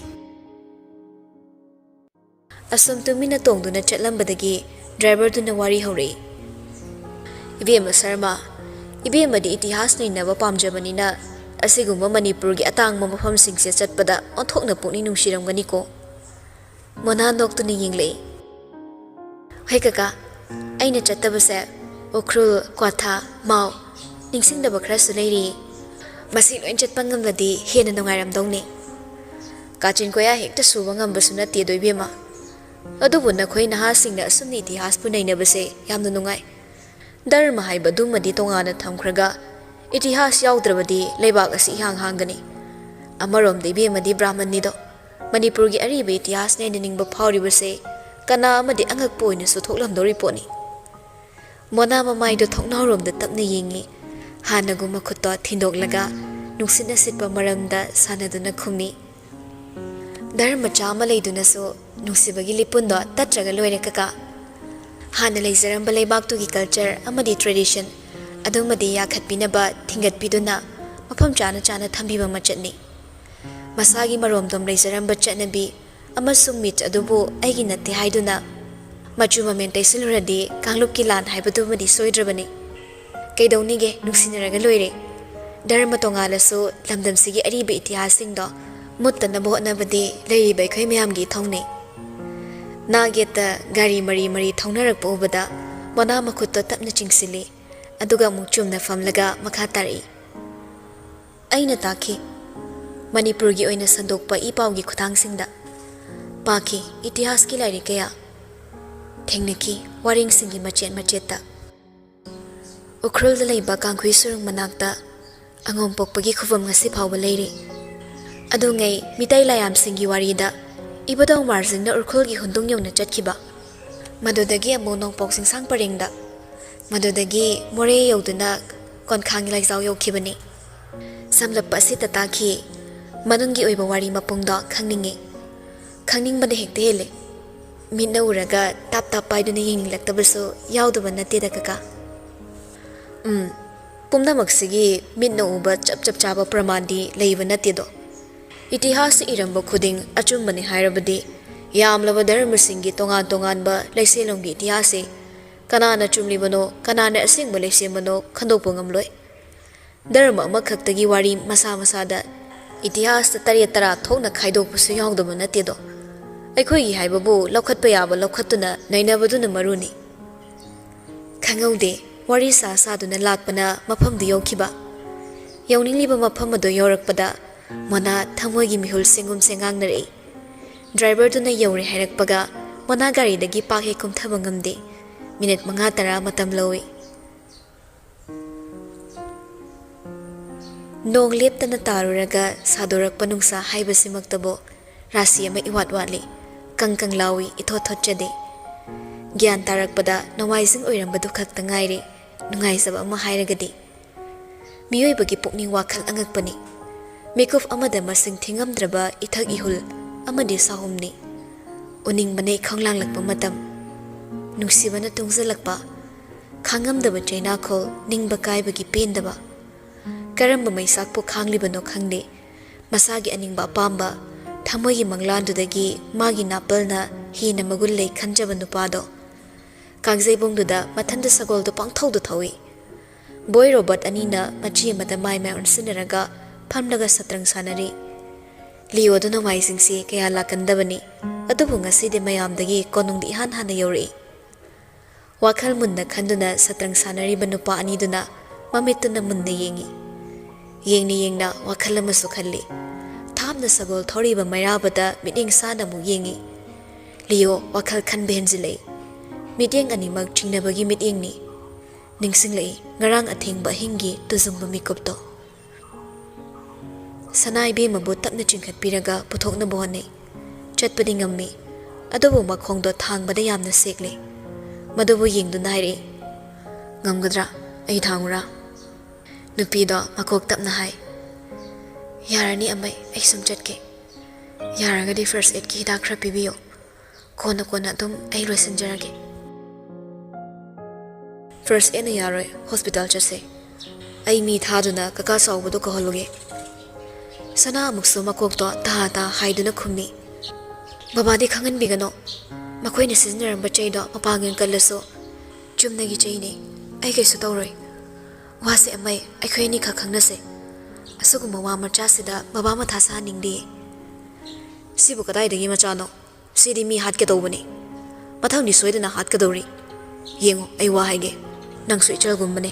ꯑꯁꯨꯝ ꯇꯨꯃꯤꯟꯅ ꯇꯣꯡꯗꯨꯅ ꯆꯠꯂꯝꯕꯗꯒꯤ ꯗ꯭ꯔꯥꯏꯚꯔꯗꯨꯅ ꯋꯥꯔꯤ ꯍꯧꯔꯛꯏ꯫ "ꯏꯕꯦꯝꯃ ꯁꯔꯃ, ꯏꯕꯦꯝꯃꯗꯤ ꯏꯇꯤꯍꯥꯁ ꯅꯩꯅꯕ ꯄꯥꯝꯖꯕꯅꯤꯅ ꯑꯁꯤꯒꯨꯝꯕ ꯃꯅꯤꯄꯨꯔꯒꯤ ꯑꯇꯥꯡꯕ ꯃꯐꯝꯁꯤꯡꯁꯦ ꯆꯠꯄꯗ ꯑꯣꯟꯊꯣꯛꯅ ꯄꯨꯛꯅꯤꯡ ꯅꯨꯡꯁꯤꯔꯝꯒꯅꯤꯀꯣ꯫" ꯃꯣꯅꯥ ꯅꯣꯛꯇꯨꯅ ꯌꯦꯡꯂꯛꯏ꯫ "ꯍꯣꯏ ꯀꯀꯥ, ꯑꯩꯅ ꯆꯠꯇꯕꯁꯦ ꯎꯈ꯭ꯔꯨꯜ, ꯀ꯭ꯋꯥꯊꯥ, ꯃꯥꯎ, ꯅꯤꯡꯁꯤꯡꯗꯕ ꯈꯔꯁꯨ ꯂꯩꯔꯤ꯫ ꯃꯁꯤ ꯂꯣꯏ ꯆꯠꯄ ꯉꯝꯂꯗꯤ ꯍꯦꯟꯅ ꯅꯨꯡꯉꯥꯏꯔꯝꯗꯧꯅꯤ꯫ ꯀꯥꯆꯤꯟ ꯀꯣꯌꯥ ꯍꯦꯛꯇ ꯁꯨꯕ ꯉꯝꯕꯁꯨ ꯅꯠꯇꯦꯗꯣ ꯏꯕꯦꯝꯃ꯫ ꯑꯗꯨꯕꯨ ꯅꯈꯣꯏ ꯅꯍꯥꯁꯤꯡꯅ ꯑꯁꯨꯝꯅ ꯏꯇꯤꯍꯥꯁꯄꯨ ꯅꯩꯅꯕꯁꯦ ꯌꯥꯝꯅ ꯅꯨꯡꯉꯥꯏ꯫ ꯙꯔꯃ ꯍꯥꯏꯕꯗꯨꯃꯗꯤ ꯇꯣꯉꯥꯟꯅ ꯊꯝꯈ꯭ꯔꯒ ꯏꯇꯤꯍꯥꯁ ꯌꯥꯎꯗ꯭ꯔꯕꯗꯤ ꯂꯩꯕꯥꯛ ꯑꯁꯤ ꯏꯍꯥꯡ ꯍꯥꯡꯒꯅꯤ꯫ ꯑꯃꯔꯣꯝꯗ ꯏꯕꯦꯝꯃꯗꯤ ꯕ꯭ꯔꯥꯍꯃꯟꯅꯤꯗꯣ꯫ ꯃꯅꯤꯄꯨꯔꯒꯤ ꯑꯔꯤꯕ ꯏꯇꯤꯍꯥꯁ ꯅꯩꯅꯅꯤꯡꯕ ꯐꯥꯎꯔꯤꯕꯁꯦ ꯀꯅꯥ ꯑꯃꯗꯤ ꯑꯉꯛꯄ ꯑꯣꯏꯅꯁꯨ ꯊꯣꯛꯂꯝꯗꯧꯔꯤ ꯄꯣꯠꯅꯤ꯫" ꯃꯣꯅꯥ ꯃꯃꯥꯏꯗꯣ ꯊꯣꯡꯅꯥꯎꯔꯣꯝꯗ ꯇꯞꯅ ꯌꯦꯡꯉꯤ꯫ ꯍꯥꯟꯅꯒꯨꯝ ꯃꯈꯨꯠꯇꯣ ꯊꯤꯟꯗꯣꯛꯂꯒ ꯅꯨꯡꯁꯤꯠꯅ ꯁꯤꯠꯄ ꯃꯔꯝꯗ ꯁꯥꯟꯅꯗꯨꯅ ꯈꯨꯝꯃꯤ꯫ "ꯙꯔꯃ ꯃꯆꯥ ꯑꯃ ꯂꯩꯗꯨꯅꯁꯨ ꯅꯨꯡꯁꯤꯕꯒꯤ ꯂꯤꯄꯨꯟꯗꯣ ꯇꯠꯇ꯭ꯔꯒ ꯂꯣꯏꯔꯦ ꯀꯀꯥ꯫ ꯍꯥꯟꯅ ꯂꯩꯖꯔꯝꯕ ꯂꯩꯕꯥꯛꯇꯨꯒꯤ culture ꯑꯃꯗꯤ tradition ꯑꯗꯨꯃꯗꯤ ꯌꯥꯈꯠꯄꯤꯅꯕ ꯊꯤꯡꯒꯠꯄꯤꯗꯨꯅ ꯃꯐꯝ ꯆꯥꯅ ꯆꯥꯅ ꯊꯝꯕꯤꯕ ꯃꯆꯠꯅꯤ꯫ ꯃꯁꯥꯒꯤ ꯃꯔꯣꯝꯗꯣꯝ ꯂꯩꯖꯔꯝꯕ ꯆꯠꯅꯕꯤ ꯑꯃꯁꯨꯡ ꯃꯤꯠ ꯑꯗꯨꯕꯨ ꯑꯩꯒꯤ ꯅꯠꯇꯦ ꯍꯥꯏꯗꯨꯅ ꯃꯆꯨ ꯃꯃꯦꯟ ꯇꯩꯁꯤꯜꯂꯨꯔꯗꯤ ꯀꯥꯡꯂꯨꯞꯀꯤ ꯂꯥꯟ ꯍꯥꯏꯕꯗꯨꯃꯗꯤ ꯁꯣꯏꯗ꯭ꯔꯕꯅꯤ꯫ ꯀꯩꯗꯧꯅꯤꯒꯦ, ꯅꯨꯡꯁꯤꯅꯔꯒ ꯂꯣꯏꯔꯦ꯫ ꯙꯔꯃ ꯇꯣꯉꯥꯜꯂꯁꯨ ꯂꯝꯗꯝꯁꯤꯒꯤ ꯑꯔꯤꯕ ꯏꯇꯤꯍꯥꯁꯁꯤꯡꯗꯣ ꯃꯨꯠꯇꯅꯕ ꯍꯣꯠꯅꯕꯗꯤ ꯂꯩꯔꯤꯕ ꯑꯩꯈꯣꯏ ꯃꯌꯥꯝꯒꯤ ꯏꯊꯧꯅꯤ꯫ ꯅꯥꯒꯦꯠꯇ ꯒꯥꯔꯤ ꯃꯔꯤ ꯃꯔꯤ ꯊꯧꯅꯔꯛꯄ ꯎꯕꯗ ꯃꯣꯅꯥ ꯃꯈꯨꯠꯇꯣ ꯇꯞꯅ ꯆꯤꯡꯁꯤꯜꯂꯤ, ꯑꯗꯨꯒ ꯑꯃꯨꯛ ꯆꯨꯝꯅ ꯐꯝꯂꯒ ꯃꯈꯥ ꯇꯥꯔꯛꯏ꯫ ꯑꯩꯅ ꯇꯥꯈꯤ꯫ ꯃꯅꯤꯄꯨꯔꯒꯤ ꯑꯣꯏꯅ ꯁꯟꯗꯣꯛꯄ ꯏ ꯄꯥꯎꯒꯤ ꯈꯨꯊꯥꯡꯁꯤꯡꯗ ꯄꯥꯈꯤ, ꯏꯇꯤꯍꯥꯁꯀꯤ ꯂꯥꯏꯔꯤꯛ ꯀꯌꯥ ꯊꯦꯡꯅꯈꯤ, ꯋꯥꯔꯦꯡꯁꯤꯡꯒꯤ ꯃꯆꯦꯠ ꯃꯆꯦꯠꯇ꯫ ꯎꯈ꯭ꯔꯨꯜꯗ ꯂꯩꯕ ꯀꯥꯡꯈꯨꯏ ꯁꯨꯔꯨꯡ ꯃꯅꯥꯛꯇ ꯑꯉꯣꯝ ꯄꯣꯛꯄꯒꯤ ꯈꯨꯕꯝ ꯉꯁꯤ ꯐꯥꯎꯕ ꯂꯩꯔꯤ꯫ ꯑꯗꯨꯉꯩ ꯃꯤꯇꯩ ꯂꯥꯏꯌꯥꯝꯁꯤꯡꯒꯤ ꯋꯥꯔꯤꯗ ꯏꯕꯨꯙꯧ ꯃꯥꯔꯖꯤꯡꯅ ꯎꯈ꯭ꯔꯨꯜꯒꯤ ꯍꯨꯟꯗꯨꯡ ꯌꯧꯅ ꯆꯠꯈꯤꯕ, ꯃꯗꯨꯗꯒꯤ ꯑꯃꯨꯛ ꯅꯣꯡꯄꯣꯛ ꯆꯤꯡꯁꯥꯡ ꯄꯔꯦꯡꯗ, ꯃꯗꯨꯗꯒꯤ ꯃꯣꯔꯦ ꯌꯧꯗꯨꯅ ꯀꯣꯟꯈꯥꯡꯒꯤ ꯂꯥꯏꯖꯥꯎ ꯌꯧꯈꯤꯕꯅꯤ꯫ ꯁꯝꯂꯞꯄ ꯑꯁꯤꯇ ꯇꯥꯈꯤ꯫ ꯃꯅꯨꯡꯒꯤ ꯑꯣꯏꯕ ꯋꯥꯔꯤ ꯃꯄꯨꯡꯗꯣ ꯈꯪꯅꯤꯡꯉꯤ꯫ ꯈꯪꯅꯤꯡꯕꯅ ꯍꯦꯛꯇ ꯍꯦꯜꯂꯦ꯫ ꯃꯤꯠꯅ ꯎꯔꯒ ꯇꯥꯞ ꯇꯥꯞ ꯄꯥꯏꯗꯨꯅ ꯌꯦꯡꯅꯤꯡꯂꯛꯇꯕꯁꯨ ꯌꯥꯎꯗꯕ ꯅꯠꯇꯦꯗ ꯀꯀꯥ꯫ ꯎꯝ, ꯄꯨꯝꯅꯃꯛꯁꯤꯒꯤ ꯃꯤꯠꯅ ꯎꯕ ꯆꯞ ꯆꯞ ꯆꯥꯕ ꯄ꯭ꯔꯃꯥꯟꯗꯤ ꯂꯩꯕ ꯅꯠꯇꯦꯗꯣ꯫ ꯏꯇꯤꯍꯥꯁ ꯏꯔꯝꯕ ꯈꯨꯗꯤꯡ ꯑꯆꯨꯝꯕꯅꯤ ꯍꯥꯏꯔꯕꯗꯤ ꯌꯥꯝꯂꯕ ꯙꯔꯃꯁꯤꯡꯒꯤ ꯇꯣꯉꯥꯟ ꯇꯣꯉꯥꯟꯕ ꯂꯩꯁꯦꯜꯂꯣꯝꯒꯤ ꯏꯇꯤꯍꯥꯁꯁꯦ ꯀꯅꯥꯅ ꯆꯨꯝꯂꯤꯕꯅꯣ, ꯀꯅꯥꯅ ꯑꯁꯦꯡꯕ ꯂꯩꯁꯦꯝꯕꯅꯣ ꯈꯟꯗꯣꯛꯄ ꯉꯝꯂꯣꯏ꯫ ꯙꯔꯃ ꯑꯃꯈꯛꯇꯒꯤ ꯋꯥꯔꯤ ꯃꯁꯥ ꯃꯁꯥꯗ ꯏꯇꯤꯍꯥꯁꯇ ꯇꯔꯦꯠ ꯇꯔꯥ ꯊꯣꯛꯅ ꯈꯥꯏꯗꯣꯛꯄꯁꯨ ꯌꯥꯎꯗꯕ ꯅꯠꯇꯦꯗꯣ꯫ ꯑꯩꯈꯣꯏꯒꯤ ꯍꯥꯏꯕꯕꯨ ꯂꯧꯈꯠꯄ ꯌꯥꯕ ꯂꯧꯈꯠꯇꯨꯅ ꯅꯩꯅꯕꯗꯨꯅ ꯃꯔꯨꯅꯤ꯫ ꯈꯪꯍꯧꯗꯦ, ꯋꯥꯔꯤ ꯁꯥ ꯁꯥꯗꯨꯅ ꯂꯥꯛꯄꯅ ꯃꯐꯝꯗꯨ ꯌꯧꯈꯤꯕ꯫ ꯌꯧꯅꯤꯡꯂꯤꯕ ꯃꯐꯝ ꯑꯗꯨ ꯌꯧꯔꯛꯄꯗ ꯃꯣꯅꯥ ꯊꯃꯣꯏꯒꯤ ꯃꯤꯍꯨꯜ ꯁꯦꯡꯒꯨꯝ ꯁꯦꯡꯉꯥꯡꯅꯔꯛꯏ꯫ ꯗ꯭ꯔꯥꯏꯚꯔꯗꯨꯅ ꯌꯧꯔꯦ ꯍꯥꯏꯔꯛꯄꯒ ꯃꯣꯅꯥ ꯒꯥꯔꯤꯗꯒꯤ ꯄꯥꯛ ꯍꯦꯛ ꯀꯨꯝꯊꯕ ꯉꯝꯗꯦ꯫ ꯃꯤꯅꯤꯠ ꯃꯉꯥ ꯇꯔꯥ ꯃꯇꯝ ꯂꯧꯏ꯫ ꯅꯣꯡ ꯂꯦꯞꯇꯅ ꯇꯥꯔꯨꯔꯒ ꯁꯥꯗꯣꯔꯛꯄ ꯅꯨꯡꯁꯥ ꯍꯥꯏꯕꯁꯤꯃꯛꯇꯕꯨ ꯔꯥꯁꯤ ꯑꯃ ꯏꯋꯥꯠ ꯋꯥꯠꯂꯤ, ꯀꯪ ꯀꯪ ꯂꯥꯎꯏ, ꯏꯊꯣꯠ ꯊꯣꯠꯆꯗꯦ꯫ ꯒ꯭ꯌꯥꯟ ꯇꯥꯔꯛꯄꯗ ꯅꯣꯡꯃꯥꯏꯖꯤꯡ ꯑꯣꯏꯔꯝꯕꯗꯨ ꯈꯛꯇ ꯉꯥꯏꯔꯦ, ꯅꯨꯡꯉꯥꯏꯖꯕ ꯑꯃ ꯍꯥꯏꯔꯒꯗꯤ꯫ ꯃꯤꯑꯣꯏꯕꯒꯤ ꯄꯨꯛꯅꯤꯡ ꯋꯥꯈꯜ ꯑꯉꯛꯄꯅꯤ꯫ ꯃꯤꯀꯨꯞ ꯑꯃꯗ ꯃꯁꯤꯡ ꯊꯤꯉꯝꯗ꯭ꯔꯕ ꯏꯊꯛ ꯏꯍꯨꯜ ꯑꯃꯗꯤ ꯁꯥꯍꯨꯝꯅꯤ꯫ ꯎꯅꯤꯡꯕꯅ ꯏꯈꯪ ꯂꯥꯡꯂꯛꯄ ꯃꯇꯝ꯫ ꯅꯨꯡꯁꯤꯕꯅ ꯇꯨꯡꯁꯤꯜꯂꯛꯄ, ꯈꯥꯡꯉꯝꯗꯕ ꯆꯩꯅꯥꯈꯣꯜ, ꯅꯤꯡꯕ ꯀꯥꯏꯕꯒꯤ ꯄꯦꯟꯗꯕ꯫ ꯀꯔꯝꯕ ꯃꯩꯁꯥꯛꯄꯨ ꯈꯥꯡꯂꯤꯕꯅꯣ ꯈꯪꯗꯦ, ꯃꯁꯥꯒꯤ ꯑꯅꯤꯡꯕ ꯑꯄꯥꯝꯕ, ꯊꯃꯣꯏꯒꯤ ꯃꯪꯂꯥꯟꯗꯨꯗꯒꯤ ꯃꯥꯒꯤ ꯅꯥꯄꯜꯅ ꯍꯦꯟꯅ ꯃꯒꯨꯟ ꯂꯩ ꯈꯟꯖꯕ ꯅꯨꯄꯥꯗꯣ꯫ ꯀꯥꯡꯖꯩꯕꯨꯡꯗꯨꯗ ꯃꯊꯟꯇ ꯁꯒꯣꯜꯗꯨ ꯄꯪꯊꯧꯗ ꯊꯧꯏ꯫ ꯕꯣꯏ ꯔꯣꯕꯔꯠ ꯑꯅꯤꯅ ꯃꯆꯤ ꯑꯃꯗ ꯃꯥꯏ ꯃꯥꯏ ꯑꯣꯟꯁꯤꯟꯅꯔꯒ ꯐꯝꯂꯒ ꯁꯇ꯭ꯔꯪ ꯁꯥꯟꯅꯔꯤ꯫ ꯂꯤꯑꯣꯗꯣ ꯅꯣꯡꯃꯥꯏꯖꯤꯡꯁꯤ ꯀꯌꯥ ꯂꯥꯛꯀꯟꯗꯕꯅꯤ, ꯑꯗꯨꯕꯨ ꯉꯁꯤꯗꯤ ꯃꯌꯥꯝꯗꯒꯤ ꯀꯣꯅꯨꯡꯗ ꯏꯍꯥꯟ ꯍꯥꯟꯅ ꯌꯧꯔꯛꯏ꯫ ꯋꯥꯈꯜ ꯃꯨꯟꯅ ꯈꯟꯗꯨꯅ ꯁꯇ꯭ꯔꯪ ꯁꯥꯟꯅꯔꯤꯕ ꯅꯨꯄꯥ ꯑꯅꯤꯗꯨꯅ ꯃꯃꯤꯠꯇꯨꯅ ꯃꯨꯟꯅ ꯌꯦꯡꯏ꯫ ꯌꯦꯡꯅ ꯌꯦꯡꯅ ꯋꯥꯈꯜ ꯑꯃꯁꯨ ꯈꯜꯂꯤ꯫ ꯊꯥꯞꯅ ꯁꯒꯣꯜ ꯊꯧꯔꯤꯕ ꯃꯩꯔꯥꯕꯗ ꯃꯤꯠꯌꯦꯡ ꯁꯥꯅ ꯑꯃꯨꯛ ꯌꯦꯡꯏ꯫ ꯂꯤꯑꯣ ꯋꯥꯈꯜ ꯈꯟꯕ ꯍꯦꯟꯖꯤꯜꯂꯛꯏ꯫ ꯃꯤꯠꯌꯦꯡ ꯑꯅꯤꯃꯛ ꯆꯤꯡꯅꯕꯒꯤ ꯃꯤꯠꯌꯦꯡꯅꯤ꯫ ꯅꯤꯡꯁꯤꯡꯂꯛꯏ ꯉꯔꯥꯡ ꯑꯊꯦꯡꯕ ꯑꯍꯤꯡꯒꯤ ꯇꯨꯖꯨꯡꯕ ꯃꯤꯀꯨꯞꯇꯣ꯫ ꯁꯅꯥ ꯏꯕꯦꯝꯃꯕꯨ ꯇꯞꯅ ꯆꯤꯡꯈꯠꯄꯤꯔꯒ ꯄꯨꯊꯣꯛꯅꯕ ꯍꯣꯠꯅꯩ꯫ ꯆꯠꯄꯗꯤ ꯉꯝꯃꯤ, ꯑꯗꯨꯕꯨ ꯃꯈꯣꯡꯗꯣ ꯊꯥꯡꯕꯗ ꯌꯥꯝꯅ ꯁꯦꯛꯂꯦ꯫ ꯃꯗꯨꯕꯨ ꯌꯦꯡꯗꯨꯅ ꯍꯥꯏꯔꯛꯏ, "ꯉꯝꯒꯗ꯭ꯔꯥ? ꯑꯩ ꯊꯥꯡꯉꯨꯔꯥ?" ꯅꯨꯄꯤꯗꯣ ꯃꯀꯣꯛ ꯇꯞꯅ ꯍꯥꯏ, "ꯌꯥꯔꯅꯤ ꯑꯃꯩ, ꯑꯩ ꯁꯨꯝ ꯆꯠꯀꯦ꯫ ꯌꯥꯔꯒꯗꯤ ꯐꯥꯔꯁ ꯑꯦꯗꯀꯤ ꯍꯤꯗꯥꯛ ꯈꯔ ꯄꯤꯕꯤꯌꯨ꯫ ꯀꯣꯟꯅ ꯀꯣꯟꯅ ꯑꯗꯨꯝ ꯑꯩ ꯂꯣꯏꯁꯤꯟꯖꯔꯒꯦ꯫" "ꯐꯥꯔꯁ ꯑꯦꯗꯅ ꯌꯥꯔꯣꯏ, ꯍꯣꯁꯄꯤꯇꯥꯜ ꯆꯠꯁꯦ꯫ ꯑꯩ ꯃꯤ ꯊꯥꯗꯨꯅ ꯀꯀꯥ ꯆꯥꯎꯕꯗꯣ ꯀꯧꯍꯜꯂꯨꯒꯦ꯫" ꯁꯅꯥ ꯑꯃꯨꯛꯁꯨ ꯃꯀꯣꯛꯇꯣ ꯇꯥ ꯇꯥ ꯍꯥꯏꯗꯨꯅ ꯈꯨꯝꯃꯤ꯫ "ꯕꯕꯥꯗꯤ ꯈꯪꯍꯟꯕꯤꯒꯅꯨ꯫ ꯃꯈꯣꯏꯅ ꯁꯤꯖꯤꯟꯅꯔꯝꯕ ꯆꯩꯗꯣ ꯃꯄꯥꯡꯒꯜ ꯀꯜꯂꯁꯨ ꯆꯨꯝꯅꯒꯤ ꯆꯩꯅꯤ꯫ ꯑꯩ ꯀꯩꯁꯨ ꯇꯧꯔꯣꯏ꯫ ꯋꯥꯁꯦ ꯑꯃꯩ ꯑꯩꯈꯣꯏ ꯑꯅꯤꯈꯛ ꯈꯪꯅꯁꯦ꯫ ꯑꯁꯤꯒꯨꯝꯕ ꯋꯥ ꯃꯆꯥꯁꯤꯗ ꯕꯕꯥ ꯃꯊꯥ ꯁꯥꯍꯟꯅꯤꯡꯗꯦ꯫" "ꯁꯤꯕꯨ ꯀꯗꯥꯏꯗꯒꯤ ꯃꯆꯥꯅꯣ? ꯁꯤꯗꯤ ꯃꯤ ꯍꯥꯠꯀꯗꯧꯕꯅꯤ꯫ ꯃꯊꯪꯗꯤ ꯁꯣꯏꯗꯅ ꯍꯥꯠꯀꯗꯧꯔꯤ꯫ ꯌꯦꯡꯉꯨ, ꯑꯩ ꯋꯥ ꯍꯥꯏꯒꯦ꯫ ꯅꯪꯁꯨ ꯏꯆꯜꯒꯨꯝꯕꯅꯤ꯫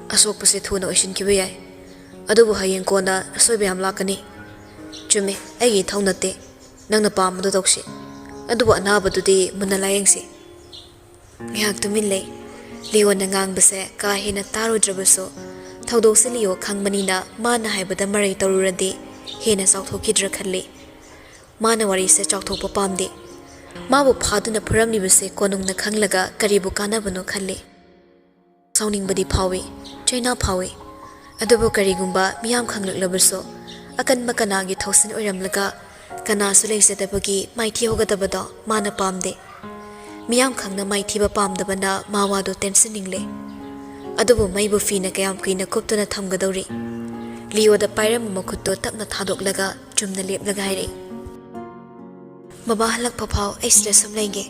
ꯑꯁꯣꯛꯄꯁꯦ ꯊꯨꯅ ꯑꯣꯏꯁꯤꯟꯈꯤꯕ ꯌꯥꯏ, ꯑꯗꯨꯕꯨ ꯍꯌꯦꯡ ꯀꯣꯟꯅ ꯑꯁꯣꯏꯕ ꯌꯥꯝ ꯂꯥꯛꯀꯅꯤ꯫ ꯆꯨꯝꯃꯤ, ꯑꯩꯒꯤ ꯏꯊꯧ ꯅꯠꯇꯦ꯫ ꯅꯪꯅ ꯄꯥꯝꯕꯗꯨ ꯇꯧꯁꯤ꯫ ꯑꯗꯨꯕꯨ ꯑꯅꯥꯕꯗꯨꯗꯤ ꯃꯨꯟꯅ ꯂꯥꯌꯦꯡꯁꯤ꯫" ꯉꯥꯏꯍꯥꯛ ꯇꯨꯃꯤꯟ ꯂꯩ꯫ ꯂꯤꯑꯣꯅ ꯉꯥꯡꯕꯁꯦ ꯀꯥ ꯍꯦꯟꯅ ꯇꯥꯔꯨꯗ꯭ꯔꯕꯁꯨ, ꯊꯧꯗꯣꯛꯁꯦ ꯂꯤꯑꯣ ꯈꯪꯕꯅꯤꯅ ꯃꯥꯅ ꯍꯥꯏꯕꯗ ꯃꯔꯩ ꯇꯧꯔꯨꯔꯗꯤ ꯍꯦꯟꯅ ꯆꯥꯎꯊꯣꯛꯈꯤꯗ꯭ꯔꯥ ꯈꯜꯂꯤ꯫ ꯃꯥꯅ ꯋꯥꯔꯤꯁꯦ ꯆꯥꯎꯊꯣꯛꯄ ꯄꯥꯝꯗꯦ꯫ ꯃꯥꯕꯨ ꯐꯥꯗꯨꯅ ꯐꯨꯔꯝꯂꯤꯕꯁꯦ ꯀꯣꯅꯨꯡꯅ ꯈꯪꯂꯒ ꯀꯔꯤꯕꯨ ꯀꯥꯟꯅꯕꯅꯣ ꯈꯜꯂꯤ꯫ ꯁꯥꯎꯅꯤꯡꯕꯗꯤ ꯐꯥꯎꯏ, ꯆꯩꯅꯥ ꯐꯥꯎꯏ꯫ ꯑꯗꯨꯕꯨ ꯀꯔꯤꯒꯨꯝꯕ ꯃꯤꯌꯥꯝ ꯈꯪꯂꯛꯂꯕꯁꯨ, ꯑꯀꯟꯕ ꯀꯅꯥꯒꯤ ꯊꯧꯁꯤꯟ ꯑꯣꯏꯔꯝꯂꯒ ꯀꯅꯥꯁꯨ ꯂꯩꯖꯗꯕꯒꯤ ꯃꯥꯏꯊꯤꯍꯧꯒꯗꯕꯗꯣ ꯃꯥꯅ ꯄꯥꯝꯗꯦ꯫ ꯃꯤꯌꯥꯝ ꯈꯪꯅ ꯃꯥꯏꯊꯤꯕ ꯄꯥꯝꯗꯕꯅ ꯃꯥ ꯋꯥꯗꯨ ꯇꯦꯟꯁꯤꯟꯅꯤꯡꯂꯦ꯫ ꯑꯗꯨꯕꯨ ꯃꯩꯕꯨ ꯐꯤꯅ ꯀꯌꯥꯝ ꯀꯨꯏꯅ ꯀꯨꯞꯇꯨꯅ ꯊꯝꯒꯗꯧꯔꯤ? ꯂꯤꯑꯣꯗ ꯄꯥꯏꯔꯝꯕ ꯃꯈꯨꯠꯇꯨ ꯇꯞꯅ ꯊꯥꯗꯣꯛꯂꯒ ꯆꯨꯝꯅ ꯂꯦꯞꯂꯒ ꯍꯥꯏꯔꯛꯏ, "ꯕꯕꯥ ꯍꯜꯂꯛꯄ ꯐꯥꯎ ꯑꯩ ꯁꯤꯗ ꯁꯨꯝ ꯂꯩꯒꯦ꯫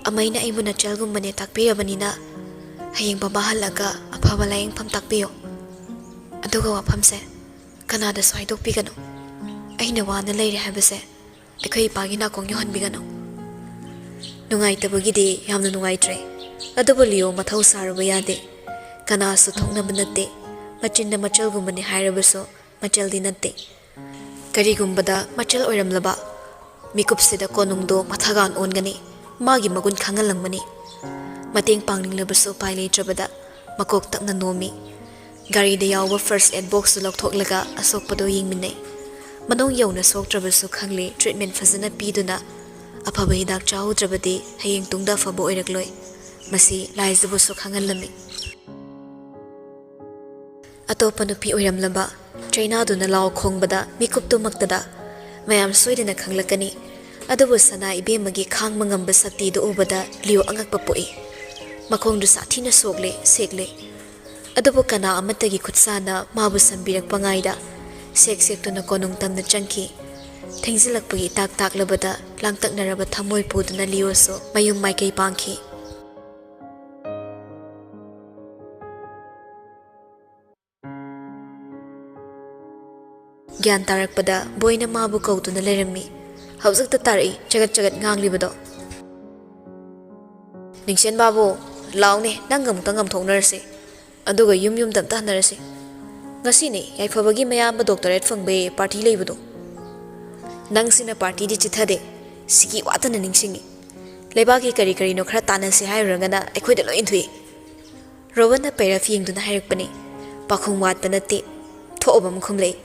ꯑꯃꯩꯅ ꯑꯩꯕꯨ ꯅꯆꯜꯒꯨꯝꯕꯅꯦ ꯇꯥꯛꯄꯤꯔꯕꯅꯤꯅ, ꯍꯌꯦꯡ ꯕꯕꯥ ꯍꯜꯂꯛꯑꯒ ꯑꯐꯕ ꯂꯥꯏꯌꯦꯡꯐꯝ ꯇꯥꯛꯄꯤꯌꯣ꯫ ꯑꯗꯨꯒ ꯋꯥꯐꯝꯁꯦ ꯀꯅꯥꯗꯁꯨ ꯍꯥꯏꯗꯣꯛꯄꯤꯒꯅꯨ꯫ ꯑꯩꯅ ꯋꯥꯅ ꯂꯩꯔꯦ ꯍꯥꯏꯕꯁꯦ ꯑꯩꯈꯣꯏ ꯏꯄꯥꯒꯤ ꯅꯥꯀꯣꯡ ꯌꯧꯍꯟꯕꯤꯒꯅꯨ꯫" ꯅꯨꯡꯉꯥꯏꯇꯕꯒꯤꯗꯤ ꯌꯥꯝꯅ ꯅꯨꯡꯉꯥꯏꯇ꯭ꯔꯦ꯫ ꯑꯗꯨꯕꯨ ꯂꯤꯑꯣ ꯃꯊꯧ ꯁꯥꯔꯨꯕ ꯌꯥꯗꯦ꯫ ꯀꯅꯥꯁꯨ ꯊꯣꯛꯅꯕ ꯅꯠꯇꯦ꯫ ꯃꯆꯤꯟꯅ ꯃꯆꯜꯒꯨꯝꯕꯅꯤ ꯍꯥꯏꯔꯕꯁꯨ ꯃꯆꯜꯗꯤ ꯅꯠꯇꯦ꯫ ꯀꯔꯤꯒꯨꯝꯕꯗ ꯃꯆꯜ ꯑꯣꯏꯔꯝꯂꯕ, ꯃꯤꯀꯨꯞꯁꯤꯗ ꯀꯣꯅꯨꯡꯗꯣ ꯃꯊꯥꯒꯥꯟ ꯑꯣꯟꯒꯅꯤ꯫ ꯃꯥꯒꯤ ꯃꯒꯨꯟ ꯈꯪꯍꯜꯂꯝꯒꯅꯤ꯫ ꯃꯇꯦꯡ ꯄꯥꯡꯅꯤꯡꯂꯕꯁꯨ ꯎꯄꯥꯏ ꯂꯩꯇ꯭ꯔꯕꯗ ꯃꯀꯣꯛ ꯇꯞꯅ ꯅꯣꯝꯃꯤ꯫ ꯒꯥꯔꯤꯗ ꯌꯥꯎꯕ first aid boxꯇꯨ ꯂꯧꯊꯣꯛꯂꯒ ꯑꯁꯣꯛꯄꯗꯨ ꯌꯦꯡꯃꯤꯟꯅꯩ꯫ ꯃꯅꯨꯡ ꯌꯧꯅ ꯁꯣꯛꯇ꯭ꯔꯕꯁꯨ ꯈꯪꯂꯦ, treatment ꯐꯖꯅ ꯄꯤꯗꯨꯅ ꯑꯐꯕ ꯍꯤꯗꯥꯛ ꯆꯥꯍꯧꯗ꯭ꯔꯕꯗꯤ ꯍꯌꯦꯡ ꯇꯨꯡꯗ ꯑꯐꯕ ꯑꯣꯏꯔꯛꯂꯣꯏ꯫ ꯃꯁꯤ ꯂꯥꯏꯖꯕꯨꯁꯨ ꯈꯪꯍꯜꯂꯝꯃꯤ꯫ ꯑꯇꯣꯞꯄ ꯅꯨꯄꯤ ꯑꯣꯏꯔꯝꯂꯕ ꯆꯩꯅꯥꯗꯨꯅ ꯂꯥꯎ ꯈꯣꯡꯕꯗ ꯃꯤꯀꯨꯞꯇꯨꯃꯛꯇꯗ ꯃꯌꯥꯝ ꯁꯣꯏꯗꯅ ꯈꯪꯂꯛꯀꯅꯤ꯫ ꯑꯗꯨꯕꯨ ꯁꯅꯥ ꯏꯕꯦꯝꯃꯒꯤ ꯈꯥꯡꯕ ꯉꯝꯕ ꯁꯛꯇꯤꯗꯨ ꯎꯕꯗ ꯂꯤꯑꯣ ꯑꯉꯛꯄ ꯄꯣꯛꯏ꯫ ꯃꯈꯣꯡꯗꯨ ꯁꯥꯊꯤꯅ ꯁꯣꯛꯂꯦ, ꯁꯦꯛꯂꯦ꯫ ꯑꯗꯨꯕꯨ ꯀꯅꯥ ꯑꯃꯠꯇꯒꯤ ꯈꯨꯠꯁꯥꯅ ꯃꯥꯕꯨ ꯁꯟꯕꯤꯔꯛꯄ ꯉꯥꯏꯗ ꯁꯦꯛ ꯁꯦꯛꯇꯨꯅ ꯀꯣꯅꯨꯡ ꯇꯝꯅ ꯆꯪꯈꯤ꯫ ꯊꯦꯡꯖꯤꯜꯂꯛꯄꯒꯤ ꯏꯇꯥꯛ ꯇꯥꯛꯂꯕꯗ ꯂꯥꯡꯇꯛꯅꯔꯕ ꯊꯃꯣꯏ ꯄꯨꯗꯨꯅ ꯂꯤꯑꯣꯁꯨ ꯃꯌꯨꯝ ꯃꯥꯏꯀꯩ ꯄꯥꯡꯈꯤ꯫ ꯒ꯭ꯌꯥꯟ ꯇꯥꯔꯛꯄꯗ ꯕꯣꯏꯅ ꯃꯥꯕꯨ ꯀꯧꯗꯨꯅ ꯂꯩꯔꯝꯃꯤ꯫ ꯍꯧꯖꯤꯛꯇ ꯇꯥꯔꯛꯏ ꯆꯒꯠ ꯆꯒꯠ ꯉꯥꯡꯂꯤꯕꯗꯣ꯫ "ꯅꯤꯡꯁꯦꯟ ꯕꯥꯕꯨ, ꯂꯥꯎꯅꯦ, ꯅꯪꯒ ꯑꯃꯨꯛꯇꯪ ꯉꯝꯊꯣꯛꯅꯔꯁꯤ꯫ ꯑꯗꯨꯒ ꯌꯨꯝ ꯌꯨꯝꯗ ꯑꯝꯇ ꯍꯟꯅꯔꯁꯤ꯫ ꯉꯁꯤꯅꯦ ꯌꯥꯏꯐꯕꯒꯤ ꯃꯌꯥꯝꯕ doctorate ꯐꯪꯕꯩ party ꯂꯩꯕꯗꯣ꯫ ꯅꯪꯁꯤꯅ partyꯗꯤ ꯆꯤꯠꯊꯗꯦ, ꯁꯤꯒꯤ ꯋꯥꯇꯅ ꯅꯤꯡꯁꯤꯡꯉꯤ꯫ ꯂꯩꯕꯥꯛꯀꯤ ꯀꯔꯤ ꯀꯔꯤꯅꯣ ꯈꯔ ꯇꯥꯟꯅꯁꯤ ꯍꯥꯏꯔꯨꯔꯒꯅ ꯑꯩꯈꯣꯏꯗ ꯂꯣꯏ ꯏꯟꯊꯣꯛꯏ꯫" ꯔꯣꯕꯟꯅ ꯄꯩꯔꯥ ꯐꯤꯌꯦꯡꯗꯨꯅ ꯍꯥꯏꯔꯛꯄꯅꯤ꯫ ꯄꯥꯈꯨꯝ ꯋꯥꯠꯄ ꯅꯠꯇꯦ, ꯊꯣꯛꯑꯕ ꯑꯃ ꯈꯨꯝꯂꯛꯏ꯫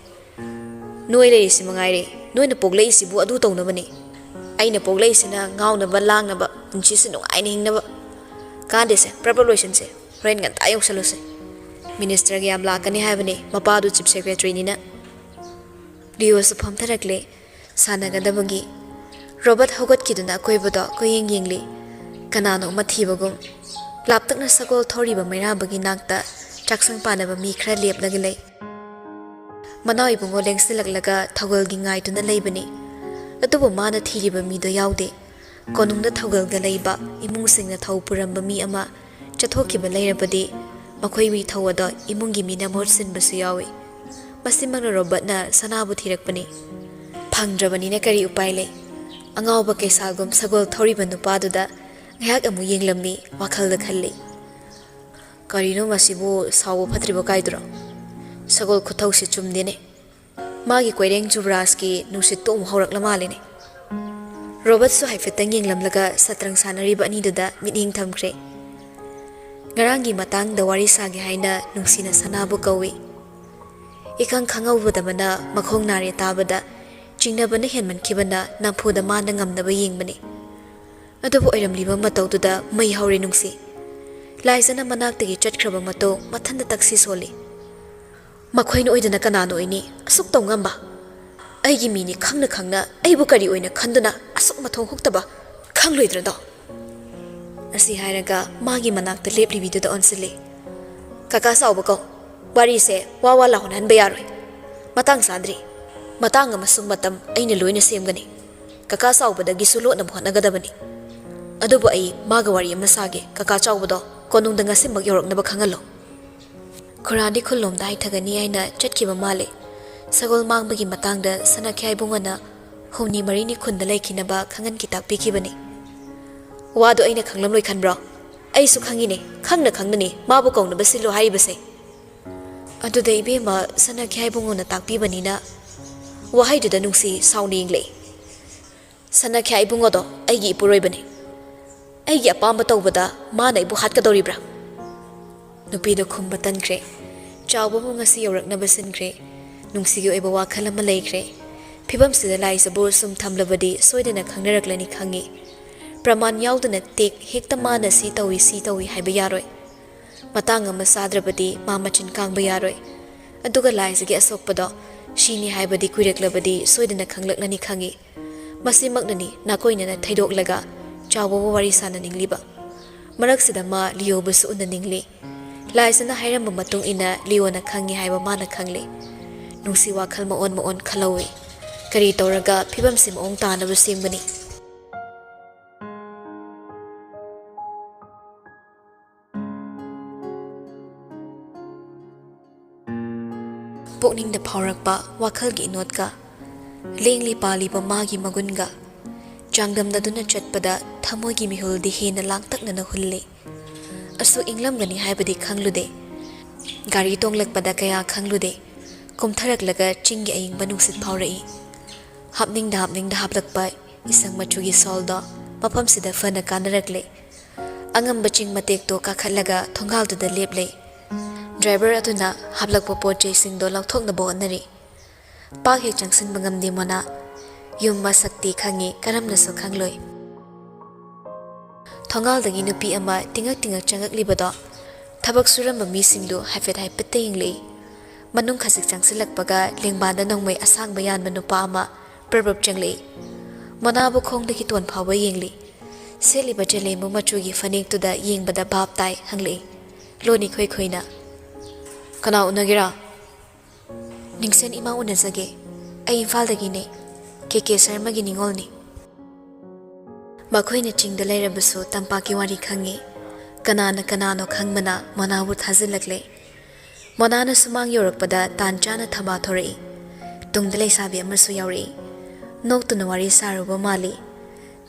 "ꯅꯣꯏ ꯂꯩꯔꯤꯁꯤ ꯃꯉꯥꯏꯔꯦ, ꯅꯣꯏꯅ ꯄꯣꯛꯂꯛꯏꯁꯤꯕꯨ ꯑꯗꯨ ꯇꯧꯅꯕꯅꯤ꯫ ꯑꯩꯅ ꯄꯣꯛꯂꯛꯏꯁꯤꯅ ꯉꯥꯎꯅꯕ, ꯂꯥꯡꯅꯕ, ꯄꯨꯟꯁꯤꯁꯤ ꯅꯨꯡꯉꯥꯏꯅ ꯍꯤꯡꯅꯕ꯫ ꯀꯥꯟꯗꯦꯁꯦ, ꯄ꯭ꯔꯞ ꯄ꯭ꯔꯞ ꯂꯣꯏꯁꯤꯟꯁꯦ, ꯍꯣꯔꯦꯟ ꯉꯟꯇꯥ ꯌꯧꯁꯜꯂꯨꯁꯦ꯫ Ministerꯒ ꯌꯥꯝ ꯂꯥꯛꯀꯅꯤ ꯍꯥꯏꯕꯅꯤ, ꯃꯄꯥꯗꯨ chief secretaryꯅꯤꯅ꯫" ꯂꯤꯑꯣꯁꯨ ꯐꯝꯊꯔꯛꯂꯦ꯫ ꯁꯥꯟꯅꯒꯗꯕꯒꯤ꯫ ꯔꯣꯕꯔꯠ ꯍꯧꯒꯠꯈꯤꯗꯨꯅ ꯑꯀꯣꯏꯕꯗꯣ ꯀꯣꯏꯌꯦꯡ ꯌꯦꯡꯂꯤ꯫ ꯀꯅꯥꯅꯣ ꯑꯃ ꯊꯤꯕꯒꯨꯝ ꯂꯥꯞꯇꯛꯅ ꯁꯒꯣꯜ ꯊꯧꯔꯤꯕ ꯃꯩꯔꯥꯕꯒꯤ ꯅꯥꯛꯇ ꯆꯥꯛꯁꯪ ꯄꯥꯟꯅꯕ ꯃꯤ ꯈꯔ ꯂꯦꯞꯂꯒ ꯂꯩ꯫ ꯃꯅꯥꯎ ꯏꯕꯨꯡꯉꯣ ꯂꯦꯡꯁꯤꯜꯂꯛꯂꯒ ꯊꯧꯒꯜꯒꯤ ꯉꯥꯏꯗꯨꯅ ꯂꯩꯕꯅꯤ꯫ ꯑꯗꯨꯕꯨ ꯃꯥꯅ ꯊꯤꯔꯤꯕ ꯃꯤꯗꯣ ꯌꯥꯎꯗꯦ꯫ ꯀꯣꯅꯨꯡꯗ ꯊꯧꯒꯜꯒ ꯂꯩꯕ ꯏꯃꯨꯡꯁꯤꯡꯅ ꯊꯧ ꯄꯨꯔꯝꯕ ꯃꯤ ꯑꯃ ꯆꯠꯊꯣꯛꯈꯤꯕ ꯂꯩꯔꯕꯗꯤ ꯃꯈꯣꯏ ꯃꯤ ꯊꯧ ꯑꯗꯣ ꯏꯃꯨꯡꯒꯤ ꯃꯤꯅ ꯃꯍꯨꯠ ꯁꯤꯟꯕꯁꯨ ꯌꯥꯎꯏ꯫ ꯃꯁꯤꯃꯛꯅ ꯔꯣꯕꯔꯠꯅ ꯁꯅꯥꯕꯨ ꯊꯤꯔꯛꯄꯅꯤ꯫ ꯐꯪꯗ꯭ꯔꯕꯅꯤꯅ ꯀꯔꯤ ꯎꯄꯥꯏ ꯂꯩ? ꯑꯉꯥꯎꯕ ꯀꯩꯁꯥꯜꯒꯨꯝ ꯁꯒꯣꯜ ꯊꯧꯔꯤꯕ ꯅꯨꯄꯥꯗꯨꯗ ꯉꯥꯏꯍꯥꯛ ꯑꯃꯨꯛ ꯌꯦꯡꯂꯝꯃꯤ, ꯋꯥꯈꯜꯗ ꯈꯜꯂꯤ, "ꯀꯔꯤꯅꯣ ꯃꯁꯤꯕꯨ ꯁꯥꯎꯕ ꯐꯠꯇ꯭ꯔꯤꯕ ꯀꯥꯏꯗꯨꯔꯣ? ꯁꯒꯣꯜ ꯈꯨꯊꯧꯁꯤ ꯆꯨꯝꯗꯦꯅꯦ꯫ ꯃꯥꯒꯤ ꯀꯣꯏꯔꯦꯡ ꯖꯨꯕꯔꯥꯖꯀꯤ ꯅꯨꯡꯁꯤꯠꯇꯣ ꯑꯃꯨꯛ ꯍꯧꯔꯛꯂ ꯃꯥꯜꯂꯦꯅꯦ"꯫ ꯔꯣꯕꯔꯠꯁꯨ ꯍꯥꯏꯐꯦꯠꯇꯪ ꯌꯦꯡꯂꯝꯂꯒ ꯁꯇ꯭ꯔꯪ ꯁꯥꯟꯅꯔꯤꯕ ꯑꯅꯤꯗꯨꯗ ꯃꯤꯠꯌꯦꯡ ꯊꯝꯈ꯭ꯔꯦ꯫ ꯉꯔꯥꯡꯒꯤ ꯃꯇꯥꯡꯗ ꯋꯥꯔꯤ ꯁꯥꯒꯦ ꯍꯥꯏꯅ ꯅꯨꯡꯁꯤꯅ ꯁꯅꯥꯕꯨ ꯀꯧꯏ꯫ ꯏꯈꯪ ꯈꯪꯍꯧꯗꯕꯅ ꯃꯈꯣꯡ ꯅꯥꯔꯦ ꯇꯥꯕꯗ ꯆꯤꯡꯅꯕꯅ ꯍꯦꯟꯃꯟꯈꯤꯕꯅ ꯅꯝꯐꯨꯗ ꯃꯥꯅ ꯉꯝꯅꯕ ꯌꯦꯡꯕꯅꯤ꯫ ꯑꯗꯨꯕꯨ ꯑꯣꯏꯔꯝꯂꯤꯕ ꯃꯇꯧꯗꯨꯗ ꯃꯩ ꯍꯧꯔꯦ ꯅꯨꯡꯁꯤ꯫ ꯂꯥꯏꯖꯅ ꯃꯅꯥꯛꯇꯒꯤ ꯆꯠꯈ꯭ꯔꯕ ꯃꯇꯨꯡ ꯃꯊꯟꯇ ꯇꯛꯁꯤ ꯁꯣꯜꯂꯤ꯫ "ꯃꯈꯣꯏꯅ ꯑꯣꯏꯗꯅ ꯀꯅꯥꯅ ꯑꯣꯏꯅꯤ? ꯑꯁꯨꯛ ꯇꯧ ꯉꯝꯕ? ꯑꯩꯒꯤ ꯃꯤꯅꯤ ꯈꯪꯅ ꯈꯪꯅ ꯑꯩꯕꯨ ꯀꯔꯤ ꯑꯣꯏꯅ ꯈꯟꯗꯨꯅ ꯑꯁꯨꯛ ꯃꯊꯣꯡ ꯍꯨꯛꯇꯕ? ꯈꯪꯂꯣꯏꯗ꯭ꯔꯗꯣ?" ꯑꯁꯤ ꯍꯥꯏꯔꯒ ꯃꯥꯒꯤ ꯃꯅꯥꯛꯇ ꯂꯦꯞꯂꯤꯕꯤꯗꯨꯗ ꯑꯣꯟꯁꯤꯜꯂꯤ꯫ "ꯀꯀꯥ ꯆꯥꯎꯕ ꯀꯧ꯫ ꯋꯥꯔꯤꯁꯦ ꯋꯥ ꯋꯥ ꯂꯥꯎꯍꯟꯍꯟꯕ ꯌꯥꯔꯣꯏ꯫ ꯃꯇꯥꯡ ꯆꯥꯗ꯭ꯔꯤ꯫ ꯃꯇꯥꯡ ꯑꯃꯁꯨꯡ ꯃꯇꯝ ꯑꯩꯅ ꯂꯣꯏꯅ ꯁꯦꯝꯒꯅꯤ꯫ ꯀꯀꯥ ꯆꯥꯎꯕꯗꯒꯤꯁꯨ ꯂꯣꯠꯅꯕ ꯍꯣꯠꯅꯒꯗꯕꯅꯤ꯫ ꯑꯗꯨꯕꯨ ꯑꯩ ꯃꯥꯒ ꯋꯥꯔꯤ ꯑꯃ ꯁꯥꯒꯦ꯫ ꯀꯀꯥ ꯆꯥꯎꯕꯗꯣ ꯀꯣꯅꯨꯡꯗ ꯉꯁꯤꯃꯛ ꯌꯧꯔꯛꯅꯕ ꯈꯪꯍꯜꯂꯣ"꯫ ꯈꯨꯔꯥꯗꯤ ꯈꯨꯜꯂꯣꯝꯗ ꯍꯥꯏꯊꯒꯅꯤ ꯍꯥꯏꯅ ꯆꯠꯈꯤꯕ ꯃꯥꯜꯂꯦ꯫ ꯁꯒꯣꯜ ꯃꯥꯡꯕꯒꯤ ꯃꯇꯥꯡꯗ ꯁꯅꯥꯈ꯭ꯌꯥꯏ ꯏꯕꯨꯡꯉꯣꯅ ꯍꯨꯝꯅꯤ ꯃꯔꯤꯅꯤ ꯈꯨꯟꯗ ꯂꯩꯈꯤꯅꯕ ꯈꯪꯍꯟꯈꯤ ꯇꯥꯛꯄꯤꯈꯤꯕꯅꯤ꯫ "ꯋꯥꯗꯣ ꯑꯩꯅ ꯈꯪꯂꯝꯂꯣꯏ ꯈꯟꯕ꯭ꯔꯣ? ꯑꯩꯁꯨ ꯈꯪꯉꯤꯅꯦ, ꯈꯪꯅ ꯈꯪꯅꯅꯦ ꯃꯥꯕꯨ ꯀꯧꯅꯕ ꯁꯤꯜꯂꯨ ꯍꯥꯏꯔꯤꯕꯁꯦ"꯫ ꯑꯗꯨꯗ ꯏꯕꯦꯝꯃ ꯁꯅꯥꯈ꯭ꯌꯥꯏ ꯏꯕꯨꯡꯉꯣꯅ ꯇꯥꯛꯄꯤꯕꯅꯤꯅ ꯋꯥꯍꯩꯗꯨꯗ ꯅꯨꯡꯁꯤ ꯁꯥꯎꯅ ꯌꯦꯡꯂꯛꯏ꯫ "ꯁꯅꯥꯈ꯭ꯌꯥ ꯏꯕꯨꯡꯉꯣꯗꯣ ꯑꯩꯒꯤ ꯏꯄꯨꯔꯣꯏꯕꯅꯤ꯫ ꯑꯩꯒꯤ ꯑꯄꯥꯝꯕ ꯇꯧꯕꯗ ꯃꯥꯅ ꯑꯩꯕꯨ ꯍꯥꯠꯀꯗꯧꯔꯤꯕ꯭ꯔꯥ?" ꯅꯨꯄꯤꯗꯣ ꯈꯨꯝꯕ ꯇꯟꯈ꯭ꯔꯦ꯫ ꯆꯥꯎꯕꯕꯨ ꯉꯁꯤ ꯌꯧꯔꯛꯅꯕ ꯁꯤꯟꯈ꯭ꯔꯦ꯫ ꯅꯨꯡꯁꯤꯒꯤ ꯑꯣꯏꯕ ꯋꯥꯈꯜ ꯑꯃ ꯂꯩꯈ꯭ꯔꯦ꯫ ꯐꯤꯕꯝꯁꯤꯗ ꯂꯥꯏꯖꯕꯨ ꯁꯨꯝ ꯊꯝꯂꯕꯗꯤ ꯁꯣꯏꯗꯅ ꯈꯪꯅꯔꯛꯂꯅꯤ ꯈꯪꯉꯤ꯫ ꯄ꯭ꯔꯃꯥꯟ ꯌꯥꯎꯗꯅ ꯇꯦꯛ ꯍꯦꯛꯇ ꯃꯥꯅ ꯁꯤ ꯇꯧꯏ, ꯁꯤ ꯇꯧꯏ ꯍꯥꯏꯕ ꯌꯥꯔꯣꯏ꯫ ꯃꯇꯥꯡ ꯑꯃ ꯆꯥꯗ꯭ꯔꯕꯗꯤ ꯃꯥ ꯃꯆꯤꯟ ꯀꯥꯡꯕ ꯌꯥꯔꯣꯏ꯫ ꯑꯗꯨꯒ ꯂꯥꯏꯖꯒꯤ ꯑꯁꯣꯛꯄꯗꯣ ꯁꯤꯅꯤ ꯍꯥꯏꯕꯗꯤ ꯀꯨꯏꯔꯛꯂꯕꯗꯤ ꯁꯣꯏꯗꯅ ꯈꯪꯂꯛꯂꯅꯤ ꯈꯪꯉꯤ꯫ ꯃꯁꯤꯃꯛꯅꯅꯤ ꯅꯥꯀꯣꯏꯅꯅ ꯊꯩꯗꯣꯛꯂꯒ ꯆꯥꯎꯕꯕꯨ ꯋꯥꯔꯤ ꯁꯥꯟꯅꯅꯤꯡꯂꯤꯕ꯫ ꯃꯔꯛꯁꯤꯗ ꯃꯥ ꯂꯤꯌꯣꯕꯨꯁꯨ ꯎꯅꯅꯤꯡꯂꯤ꯫ ꯂꯥꯏꯖꯅ ꯍꯥꯏꯔꯝꯕ ꯃꯇꯨꯡ ꯏꯟꯅ ꯂꯤꯌꯣꯅ ꯈꯪꯉꯤ ꯍꯥꯏꯕ ꯃꯥꯅ ꯈꯪꯂꯦ꯫ ꯅꯨꯡꯁꯤ ꯋꯥꯈꯜ ꯃꯑꯣꯟ ꯃꯑꯣꯟ ꯈꯜꯍꯧꯏ꯫ ꯀꯔꯤ ꯇꯧꯔꯒ ꯐꯤꯕꯝꯁꯤ ꯃꯑꯣꯡ ꯇꯥꯅꯕ ꯁꯦꯝꯒꯅꯤ? ꯄꯨꯛꯅꯤꯡꯗ ꯐꯥꯎꯔꯛꯄ ꯋꯥꯈꯜꯒꯤ ꯏꯅꯣꯠꯀ, ꯂꯦꯡꯂꯤ ꯄꯥꯜꯂꯤꯕ ꯃꯥꯒꯤ ꯃꯒꯨꯟꯒ ꯆꯥꯡꯗꯝꯅꯗꯨꯅ ꯆꯠꯄꯗ ꯊꯃꯣꯏꯒꯤ ꯃꯤꯍꯨꯜꯗꯤ ꯍꯦꯟꯅ ꯂꯥꯡꯇꯛꯅꯅ ꯍꯨꯜꯂꯤ꯫ ꯑꯁꯨꯛ ꯏꯪꯂꯝꯒꯅꯤ ꯍꯥꯏꯕꯗꯤ ꯈꯪꯂꯨꯗꯦ꯫ ꯒꯥꯔꯤ ꯇꯣꯡꯂꯛꯄꯗ ꯀꯌꯥ ꯈꯪꯂꯨꯗꯦ꯫ ꯀꯨꯝꯊꯔꯛꯂꯒ ꯆꯤꯡꯒꯤ ꯑꯏꯪꯕ ꯅꯨꯡꯁꯤꯠ ꯐꯥꯎꯔꯛꯏ꯫ ꯍꯥꯞꯅꯤꯡꯗ ꯍꯥꯞꯅꯤꯡꯗ ꯍꯥꯞꯂꯛꯄ ꯏꯁꯪ ꯃꯆꯨꯒꯤ ꯁꯣꯜꯗꯣ ꯃꯐꯝꯁꯤꯗ ꯐꯅ ꯀꯥꯟꯅꯔꯛꯂꯦ꯫ ꯑꯉꯝꯕ ꯆꯤꯡ ꯃꯇꯦꯛꯇꯣ ꯀꯥꯈꯠꯂꯒ ꯊꯣꯡꯒꯥꯜꯗꯨꯗ ꯂꯦꯞꯂꯦ꯫ ꯗ꯭ꯔꯥꯏꯚꯔ ꯑꯗꯨꯅ ꯍꯥꯞꯂꯛꯄ ꯄꯣꯠ ꯆꯩꯁꯤꯡꯗꯣ ꯂꯧꯊꯣꯛꯅꯕ ꯍꯣꯠꯅꯔꯤ꯫ ꯄꯥꯛ ꯍꯦꯛ ꯆꯪꯁꯤꯟꯕ ꯉꯝꯗꯦ ꯃꯣꯅꯥ꯫ ꯌꯨꯝ ꯃꯁꯛꯇꯤ ꯈꯪꯉꯤ, ꯀꯔꯝꯅꯁꯨ ꯈꯪꯂꯣꯏ꯫ ꯊꯣꯡꯒꯥꯜꯗꯒꯤ ꯅꯨꯄꯤ ꯑꯃ ꯇꯤꯉꯛ ꯇꯤꯉꯛ ꯆꯪꯉꯛꯂꯤꯕꯗꯣ ꯊꯕꯛ ꯁꯨꯔꯝꯕ ꯃꯤꯁꯤꯡꯗꯨ ꯍꯥꯏꯐꯦꯠ ꯍꯥꯏꯐꯦꯠꯇ ꯌꯦꯡꯂꯛꯏ꯫ ꯃꯅꯨꯡ ꯈꯖꯤꯛ ꯆꯪꯁꯤꯜꯂꯛꯄꯒ ꯂꯦꯡꯕꯥꯟꯗ ꯅꯣꯡꯃꯩ ꯑꯁꯥꯡꯕ ꯌꯥꯟꯕ ꯅꯨꯄꯥ ꯑꯃ ꯄ꯭ꯔꯞ ꯄ꯭ꯔꯞ ꯆꯪꯂꯛꯏ꯫ ꯃꯣꯅꯥꯕꯨ ꯈꯣꯡꯗꯒꯤ ꯇꯣꯟ ꯐꯥꯎꯕ ꯌꯦꯡꯂꯤ꯫ ꯁꯦꯠꯂꯤꯕ ꯖꯦꯂꯦꯝꯕꯨ ꯃꯆꯨꯒꯤ ꯐꯅꯦꯛꯇꯨꯗ ꯌꯦꯡꯕꯗ ꯚꯥꯞ ꯇꯥꯏ ꯍꯪꯂꯛꯏ, ꯂꯣꯟ ꯏꯈꯣꯏ ꯈꯣꯏꯅ꯫ "ꯀꯅꯥ ꯎꯅꯒꯦꯔꯥ?" "ꯅꯤꯡꯁꯦꯟ ꯏꯃꯥ ꯎꯅꯖꯒꯦ꯫ ꯑꯩ ꯏꯝꯐꯥꯜꯗꯒꯤꯅꯦ꯫ ꯀꯦ ꯀꯦ ꯁꯔꯃꯒꯤ ꯅꯤꯉꯣꯜꯅꯤ꯫" ꯃꯈꯣꯏꯅ ꯆꯤꯡꯗ ꯂꯩꯔꯕꯁꯨ ꯇꯝꯄꯥꯛꯀꯤ ꯋꯥꯔꯤ ꯈꯪꯉꯤ꯫ ꯀꯅꯥꯅ ꯀꯅꯥꯅꯣ ꯈꯪꯕꯅ ꯃꯣꯅꯥꯕꯨ ꯊꯥꯖꯤꯜꯂꯛꯂꯦ꯫ ꯃꯣꯅꯥꯅ ꯁꯨꯃꯥꯡ ꯌꯧꯔꯛꯄꯗ ꯇꯥꯟ ꯆꯥꯅ ꯊꯕꯥ ꯊꯣꯔꯛꯏ꯫ ꯇꯨꯡꯗ ꯂꯩꯁꯥꯕꯤ ꯑꯃꯁꯨ ꯌꯥꯎꯔꯛꯏ꯫ ꯅꯣꯛꯇꯨꯅ ꯋꯥꯔꯤ ꯁꯥꯔꯨꯕ ꯃꯥꯜꯂꯤ꯫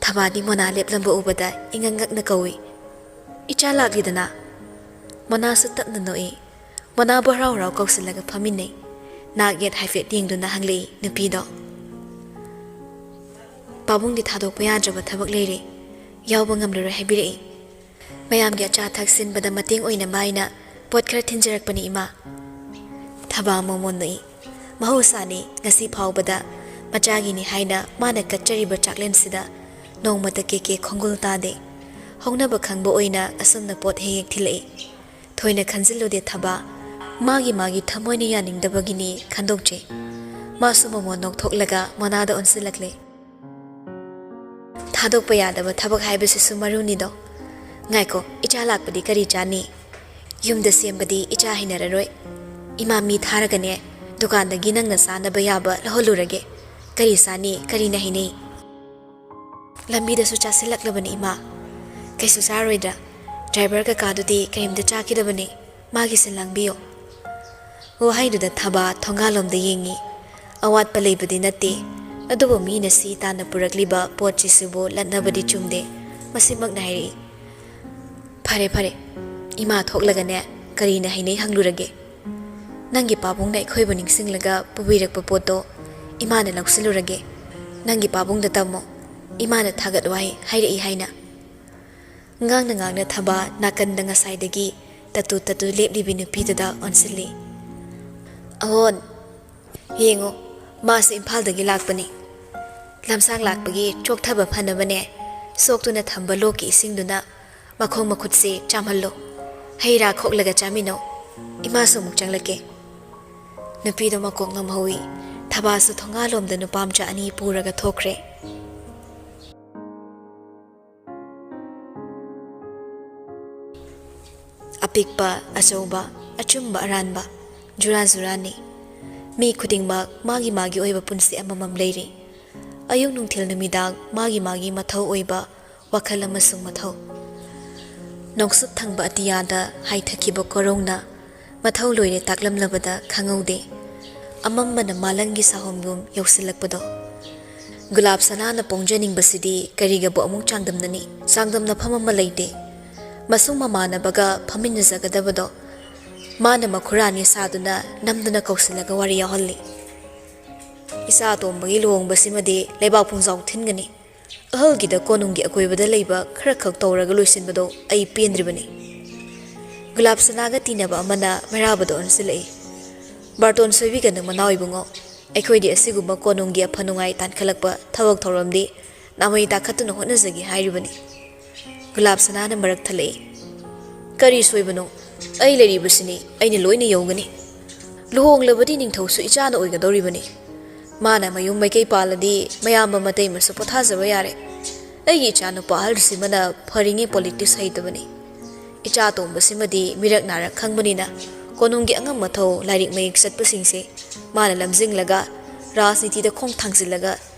ꯊꯕꯥꯗꯤ ꯃꯣꯅꯥ ꯂꯦꯞꯂꯝꯕ ꯎꯕꯗ ꯏꯉꯛ ꯉꯛꯅ ꯀꯧꯏ, "ꯏꯆꯥ ꯂꯥꯛꯂꯤꯗꯅ?" ꯃꯣꯅꯥꯁꯨ ꯇꯞꯅ ꯅꯣꯛꯏ꯫ ꯃꯣꯅꯥꯕꯨ ꯍꯔꯥꯎ ꯍꯔꯥꯎ ꯀꯧꯁꯤꯜꯂꯒ ꯐꯝꯃꯤꯟꯅꯩ꯫ ꯅꯥꯛ ꯌꯦꯠ ꯍꯥꯏꯐꯦꯠ ꯌꯦꯡꯗꯨꯅ ꯍꯪꯂꯛꯏ ꯅꯨꯄꯤꯗꯣ꯫ "ꯄꯥꯕꯨꯡꯗꯤ ꯊꯥꯗꯣꯛꯄ ꯌꯥꯗ꯭ꯔꯕ ꯊꯕꯛ ꯂꯩꯔꯦ꯫ ꯌꯥꯎꯕ ꯉꯝꯂꯔꯣꯏ ꯍꯥꯏꯕꯤꯔꯛꯏ꯫ ꯃꯌꯥꯝꯒꯤ ꯑꯆꯥ ꯑꯊꯛ ꯁꯤꯟꯕꯗ ꯃꯇꯦꯡ ꯑꯣꯏꯅꯕ ꯍꯥꯏꯅ ꯄꯣꯠ ꯈꯔ ꯊꯤꯟꯖꯔꯛꯄꯅꯤ, ꯏꯃꯥ꯫" ꯊꯕꯥ ꯃꯣꯃꯣꯟ ꯅꯣꯛꯏ꯫ "ꯃꯍꯧꯁꯥꯅꯤ, ꯉꯁꯤ ꯐꯥꯎꯕꯗ ꯃꯆꯥꯒꯤꯅꯤ ꯍꯥꯏꯅ ꯃꯥꯅ ꯀꯠꯆꯔꯤꯕ ꯆꯥꯛꯂꯦꯟꯁꯤꯗ ꯅꯣꯡꯃꯇ ꯀꯦꯀꯦ ꯈꯣꯡꯒꯨꯜ ꯇꯥꯗꯦ꯫ ꯍꯧꯅꯕ ꯈꯪꯕ ꯑꯣꯏꯅ ꯑꯁꯨꯝꯅ ꯄꯣꯠ ꯍꯦꯛ ꯍꯦꯛ ꯊꯤꯜꯂꯛꯏ꯫ ꯊꯣꯏꯅ ꯈꯟꯖꯤꯜꯂꯨꯗꯦ ꯊꯕꯥ꯫ ꯃꯥꯒꯤ ꯃꯥꯒꯤ ꯊꯃꯣꯏꯅ ꯌꯥꯅꯤꯡꯗꯕꯒꯤꯅꯤ ꯈꯟꯗꯣꯛꯆꯩ꯫" ꯃꯥꯁꯨ ꯃꯣꯃꯣꯟ ꯅꯣꯛꯊꯣꯛꯂꯒ ꯃꯣꯅꯥꯗ ꯑꯣꯟꯁꯤꯜꯂꯛꯂꯦ꯫ ꯊꯥꯗꯣꯛꯄ ꯌꯥꯗꯕ ꯊꯕꯛ ꯍꯥꯏꯕꯁꯤꯁꯨ ꯃꯔꯨꯅꯤꯗꯣ꯫ ꯉꯥꯏꯈꯣ, ꯏꯆꯥ ꯂꯥꯛꯄꯗꯤ ꯀꯔꯤ ꯆꯥꯅꯤ? ꯌꯨꯝꯗ ꯁꯦꯝꯕꯗꯤ ꯏꯆꯥ ꯍꯩꯅꯔꯔꯣꯏ꯫ ꯏꯃꯥ ꯃꯤ ꯊꯥꯔꯒꯅꯦ, ꯗꯨꯀꯥꯟꯗꯒꯤ ꯅꯪꯅ ꯆꯥꯅꯕ ꯌꯥꯕ ꯂꯧꯍꯜꯂꯨꯔꯒꯦ꯫ ꯀꯔꯤ ꯆꯥꯅꯤ? ꯀꯔꯤꯅ ꯍꯩꯅꯩ? ꯂꯝꯕꯤꯗꯁꯨ ꯆꯥꯁꯤꯜꯂꯛꯂꯕꯅꯤ ꯏꯃꯥ꯫ ꯀꯩꯁꯨ ꯆꯥꯔꯣꯏꯗ꯭ꯔꯥ? ꯗ꯭ꯔꯥꯏꯚꯔ ꯀꯀꯥꯗꯨꯗꯤ ꯀꯔꯤꯝꯇ ꯆꯥꯈꯤꯗꯕꯅꯤ꯫ ꯃꯥꯒꯤꯁꯦ ꯂꯥꯡꯕꯤꯌꯣ꯫ ꯋꯥꯍꯩꯗꯨꯗ ꯊꯕꯥ ꯊꯣꯡꯒꯥꯜꯂꯣꯝꯗ ꯌꯦꯡꯉꯤ꯫ ꯑꯋꯥꯠꯄ ꯂꯩꯕꯗꯤ ꯅꯠꯇꯦ, ꯑꯗꯨꯕꯨ ꯃꯤꯅ ꯁꯤ ꯇꯥꯟꯅ ꯄꯨꯔꯛꯂꯤꯕ ꯄꯣꯠꯁꯤꯁꯨꯕꯨ ꯂꯠꯅꯕꯗꯤ ꯆꯨꯝꯗꯦ꯫ ꯃꯁꯤꯃꯛꯅ ꯍꯥꯏꯔꯛꯏ꯫ ꯐꯔꯦ ꯐꯔꯦ, ꯏꯃꯥ ꯊꯣꯛꯂꯒꯅꯦ, ꯀꯔꯤꯅ ꯍꯩꯅꯩ ꯍꯪꯂꯨꯔꯒꯦ꯫ ꯅꯪꯒꯤ ꯄꯥꯕꯨꯡꯅ ꯑꯩꯈꯣꯏꯕꯨ ꯅꯤꯡꯁꯤꯡꯂꯒ ꯄꯨꯕꯤꯔꯛꯄ ꯄꯣꯠꯇꯣ ꯏꯃꯥꯅ ꯂꯧꯁꯤꯜꯂꯨꯔꯒꯦ꯫ ꯅꯪꯒꯤ ꯄꯥꯕꯨꯡꯗ ꯇꯝꯃꯣ, ꯏꯃꯥꯅ ꯊꯥꯒꯠ ꯋꯥꯍꯩ ꯍꯥꯏꯔꯛꯏ ꯍꯥꯏꯅ꯫ ꯉꯥꯡꯅ ꯉꯥꯡꯅ ꯊꯕꯥ ꯅꯥꯀꯟꯗ ꯉꯁꯥꯏꯗꯒꯤ ꯇꯠꯇꯨ ꯇꯠꯇꯨ ꯂꯦꯞꯂꯤꯕꯤ ꯅꯨꯄꯤꯗꯨꯗ ꯑꯣꯟꯁꯤꯜꯂꯤ꯫ ꯑꯍꯣꯟ, ꯌꯦꯡꯉꯨ, ꯃꯥꯁꯨ ꯏꯝꯐꯥꯜꯗꯒꯤ ꯂꯥꯛꯄꯅꯤ꯫ ꯂꯝꯁꯥꯡ ꯂꯥꯛꯄꯒꯤ ꯆꯣꯛꯊꯕ ꯐꯅꯕꯅꯦ, ꯁꯣꯛꯇꯨꯅ ꯊꯝꯕ ꯂꯣꯛꯀꯤ ꯏꯁꯤꯡꯗꯨꯅ ꯃꯈꯣꯡ ꯃꯈꯨꯠꯁꯦ ꯆꯥꯝꯍꯜꯂꯣ꯫ ꯍꯩ ꯔꯥ ꯈꯣꯛꯂꯒ ꯆꯥꯃꯤꯟꯅꯧ꯫ ꯏꯃꯥꯁꯨ ꯑꯃꯨꯛ ꯆꯪꯂꯛꯀꯦ꯫ ꯅꯨꯄꯤꯗꯣ ꯃꯀꯣꯛ ꯉꯝꯍꯧꯏ꯫ ꯊꯕꯥꯁꯨ ꯊꯣꯡꯒꯥꯜꯂꯣꯝꯗ ꯅꯨꯄꯥ ꯃꯆꯥ ꯑꯅꯤ ꯄꯨꯔꯒ ꯊꯣꯛꯈ꯭ꯔꯦ꯫ ꯑꯄꯤꯛꯄ, ꯑꯆꯧꯕ, ꯑꯆꯨꯝꯕ, ꯑꯔꯥꯟꯕ, ꯖꯨꯔꯥ ꯖꯨꯔꯥꯅꯤ꯫ ꯃꯤ ꯈꯨꯗꯤꯡꯃꯛ ꯃꯥꯒꯤ ꯃꯥꯒꯤ ꯑꯣꯏꯕ ꯄꯨꯟꯁꯤ ꯑꯃꯃꯝ ꯂꯩꯔꯤ꯫ ꯑꯌꯨꯛ ꯅꯨꯡꯊꯤꯜ ꯅꯨꯃꯤꯗꯥꯡ ꯃꯥꯒꯤ ꯃꯥꯒꯤ ꯃꯊꯧ ꯑꯣꯏꯕ ꯋꯥꯈꯜ ꯑꯃꯁꯨꯡ ꯃꯊꯧ꯫ ꯅꯣꯡꯆꯨꯞ ꯊꯪꯕ ꯑꯇꯤꯌꯥꯗ ꯍꯥꯏꯊꯈꯤꯕ ꯀꯣꯔꯧꯅ ꯃꯊꯧ ꯂꯣꯏꯔꯦ ꯇꯥꯛꯂꯝꯂꯕꯗ ꯈꯪꯍꯧꯗꯦ꯫ ꯑꯃꯝꯕꯅ ꯃꯥꯂꯪꯒꯤ ꯁꯥꯍꯣꯝꯒꯨꯝ ꯌꯧꯁꯤꯜꯂꯛꯄꯗꯣ꯫ ꯒꯨꯂꯥꯞ ꯁꯅꯥꯅ ꯄꯣꯡꯖꯅꯤꯡꯕꯁꯤꯗꯤ ꯀꯔꯤꯒꯕꯨ ꯑꯃꯨꯛ ꯆꯥꯡꯗꯝꯅꯅꯤ? ꯆꯥꯡꯗꯝꯅꯐꯝ ꯑꯃ ꯂꯩꯇꯦ꯫ ꯃꯁꯨꯡ ꯃꯃꯥꯟꯅꯕꯒ ꯐꯝꯃꯤꯟꯅꯖꯒꯗꯕꯗꯣ ꯃꯥꯅ ꯃꯈꯨꯔꯥꯅꯤ ꯁꯥꯗꯨꯅ ꯅꯝꯗꯨꯅ ꯀꯧꯁꯤꯜꯂꯒ ꯋꯥꯔꯤ ꯌꯥꯎꯍꯜꯂꯤ꯫ ꯏꯆꯥ ꯑꯇꯣꯝꯕꯒꯤ ꯂꯨꯍꯣꯡꯕꯁꯤꯃꯗꯤ ꯂꯩꯕꯥꯛ ꯄꯨꯡꯖꯥꯎ ꯊꯤꯟꯒꯅꯤ꯫ ꯑꯍꯜꯒꯤꯗ ꯀꯣꯅꯨꯡꯒꯤ ꯑꯀꯣꯏꯕꯗ ꯂꯩꯕ ꯈꯔꯈꯛ ꯇꯧꯔꯒ ꯂꯣꯏꯁꯤꯟꯕꯗꯣ ꯑꯩ ꯄꯦꯟꯗ꯭ꯔꯤꯕꯅꯤ꯫ ꯒꯨꯂꯥꯞ ꯁꯅꯥꯒ ꯇꯤꯟꯅꯕ ꯑꯃꯅ ꯃꯩꯔꯥꯕꯗ ꯑꯣꯟꯁꯤꯜꯂꯛꯏ꯫ ꯕꯥꯔꯇꯣꯟ ꯁꯣꯏꯕꯤꯒꯅꯨ ꯃꯅꯥꯎ ꯏꯕꯨꯡꯉꯣ꯫ ꯑꯩꯈꯣꯏꯗꯤ ꯑꯁꯤꯒꯨꯝꯕ ꯀꯣꯅꯨꯡꯒꯤ ꯑꯐ ꯅꯨꯡꯉꯥꯏ ꯇꯥꯟꯈꯠꯂꯛꯄ ꯊꯕꯛ ꯊꯧꯔꯝꯗꯤ ꯅꯥꯃꯩ ꯇꯥꯈꯠꯇꯨꯅ ꯍꯣꯠꯅꯖꯒꯦ ꯍꯥꯏꯔꯤꯕꯅꯤ꯫ ꯒꯨꯂꯥꯞ ꯁꯅꯥꯅ ꯃꯔꯛ ꯊꯠꯂꯛꯏ꯫ ꯀꯔꯤ ꯁꯣꯏꯕꯅꯣ? ꯑꯩ ꯂꯩꯔꯤꯕꯁꯤꯅꯤ, ꯑꯩꯅ ꯂꯣꯏꯅ ꯌꯧꯒꯅꯤ꯫ ꯂꯨꯍꯣꯡꯂꯕꯗꯤ ꯅꯤꯡꯊꯧꯁꯨ ꯏꯆꯥꯅ ꯑꯣꯏꯒꯗꯧꯔꯤꯕꯅꯤ꯫ ꯃꯥꯅ ꯃꯌꯨꯝ ꯃꯩꯀꯩ ꯄꯥꯜꯂꯗꯤ ꯃꯌꯥꯝꯕ ꯃꯇꯩꯃꯁꯨ ꯄꯣꯊꯥꯖꯕ ꯌꯥꯔꯦ꯫ ꯑꯩꯒꯤ ꯏꯆꯥꯅꯨꯄꯥ ꯑꯍꯜꯁꯤꯃꯅ ꯐꯔꯤꯉꯩ ꯄꯣꯂꯤꯇꯤꯛꯁ ꯍꯩꯇꯕꯅꯤ꯫ ꯏꯆꯥ ꯑꯇꯣꯝꯕꯁꯤꯃꯗꯤ ꯃꯤꯔꯛ ꯅꯥꯔꯛ ꯈꯪꯕꯅꯤꯅ ꯀꯣꯅꯨꯡꯒꯤ ꯑꯉꯝ ꯑꯊꯧ ꯂꯥꯏꯔꯤꯛ ꯃꯌꯦꯛ ꯆꯠꯄꯁꯤꯡꯁꯦ ꯃꯥꯅ ꯂꯝꯖꯤꯡꯂꯒ ꯔꯥꯖꯅꯤꯇꯤꯗ ꯈꯣꯡ ꯊꯥꯡꯖꯤꯜꯂꯒ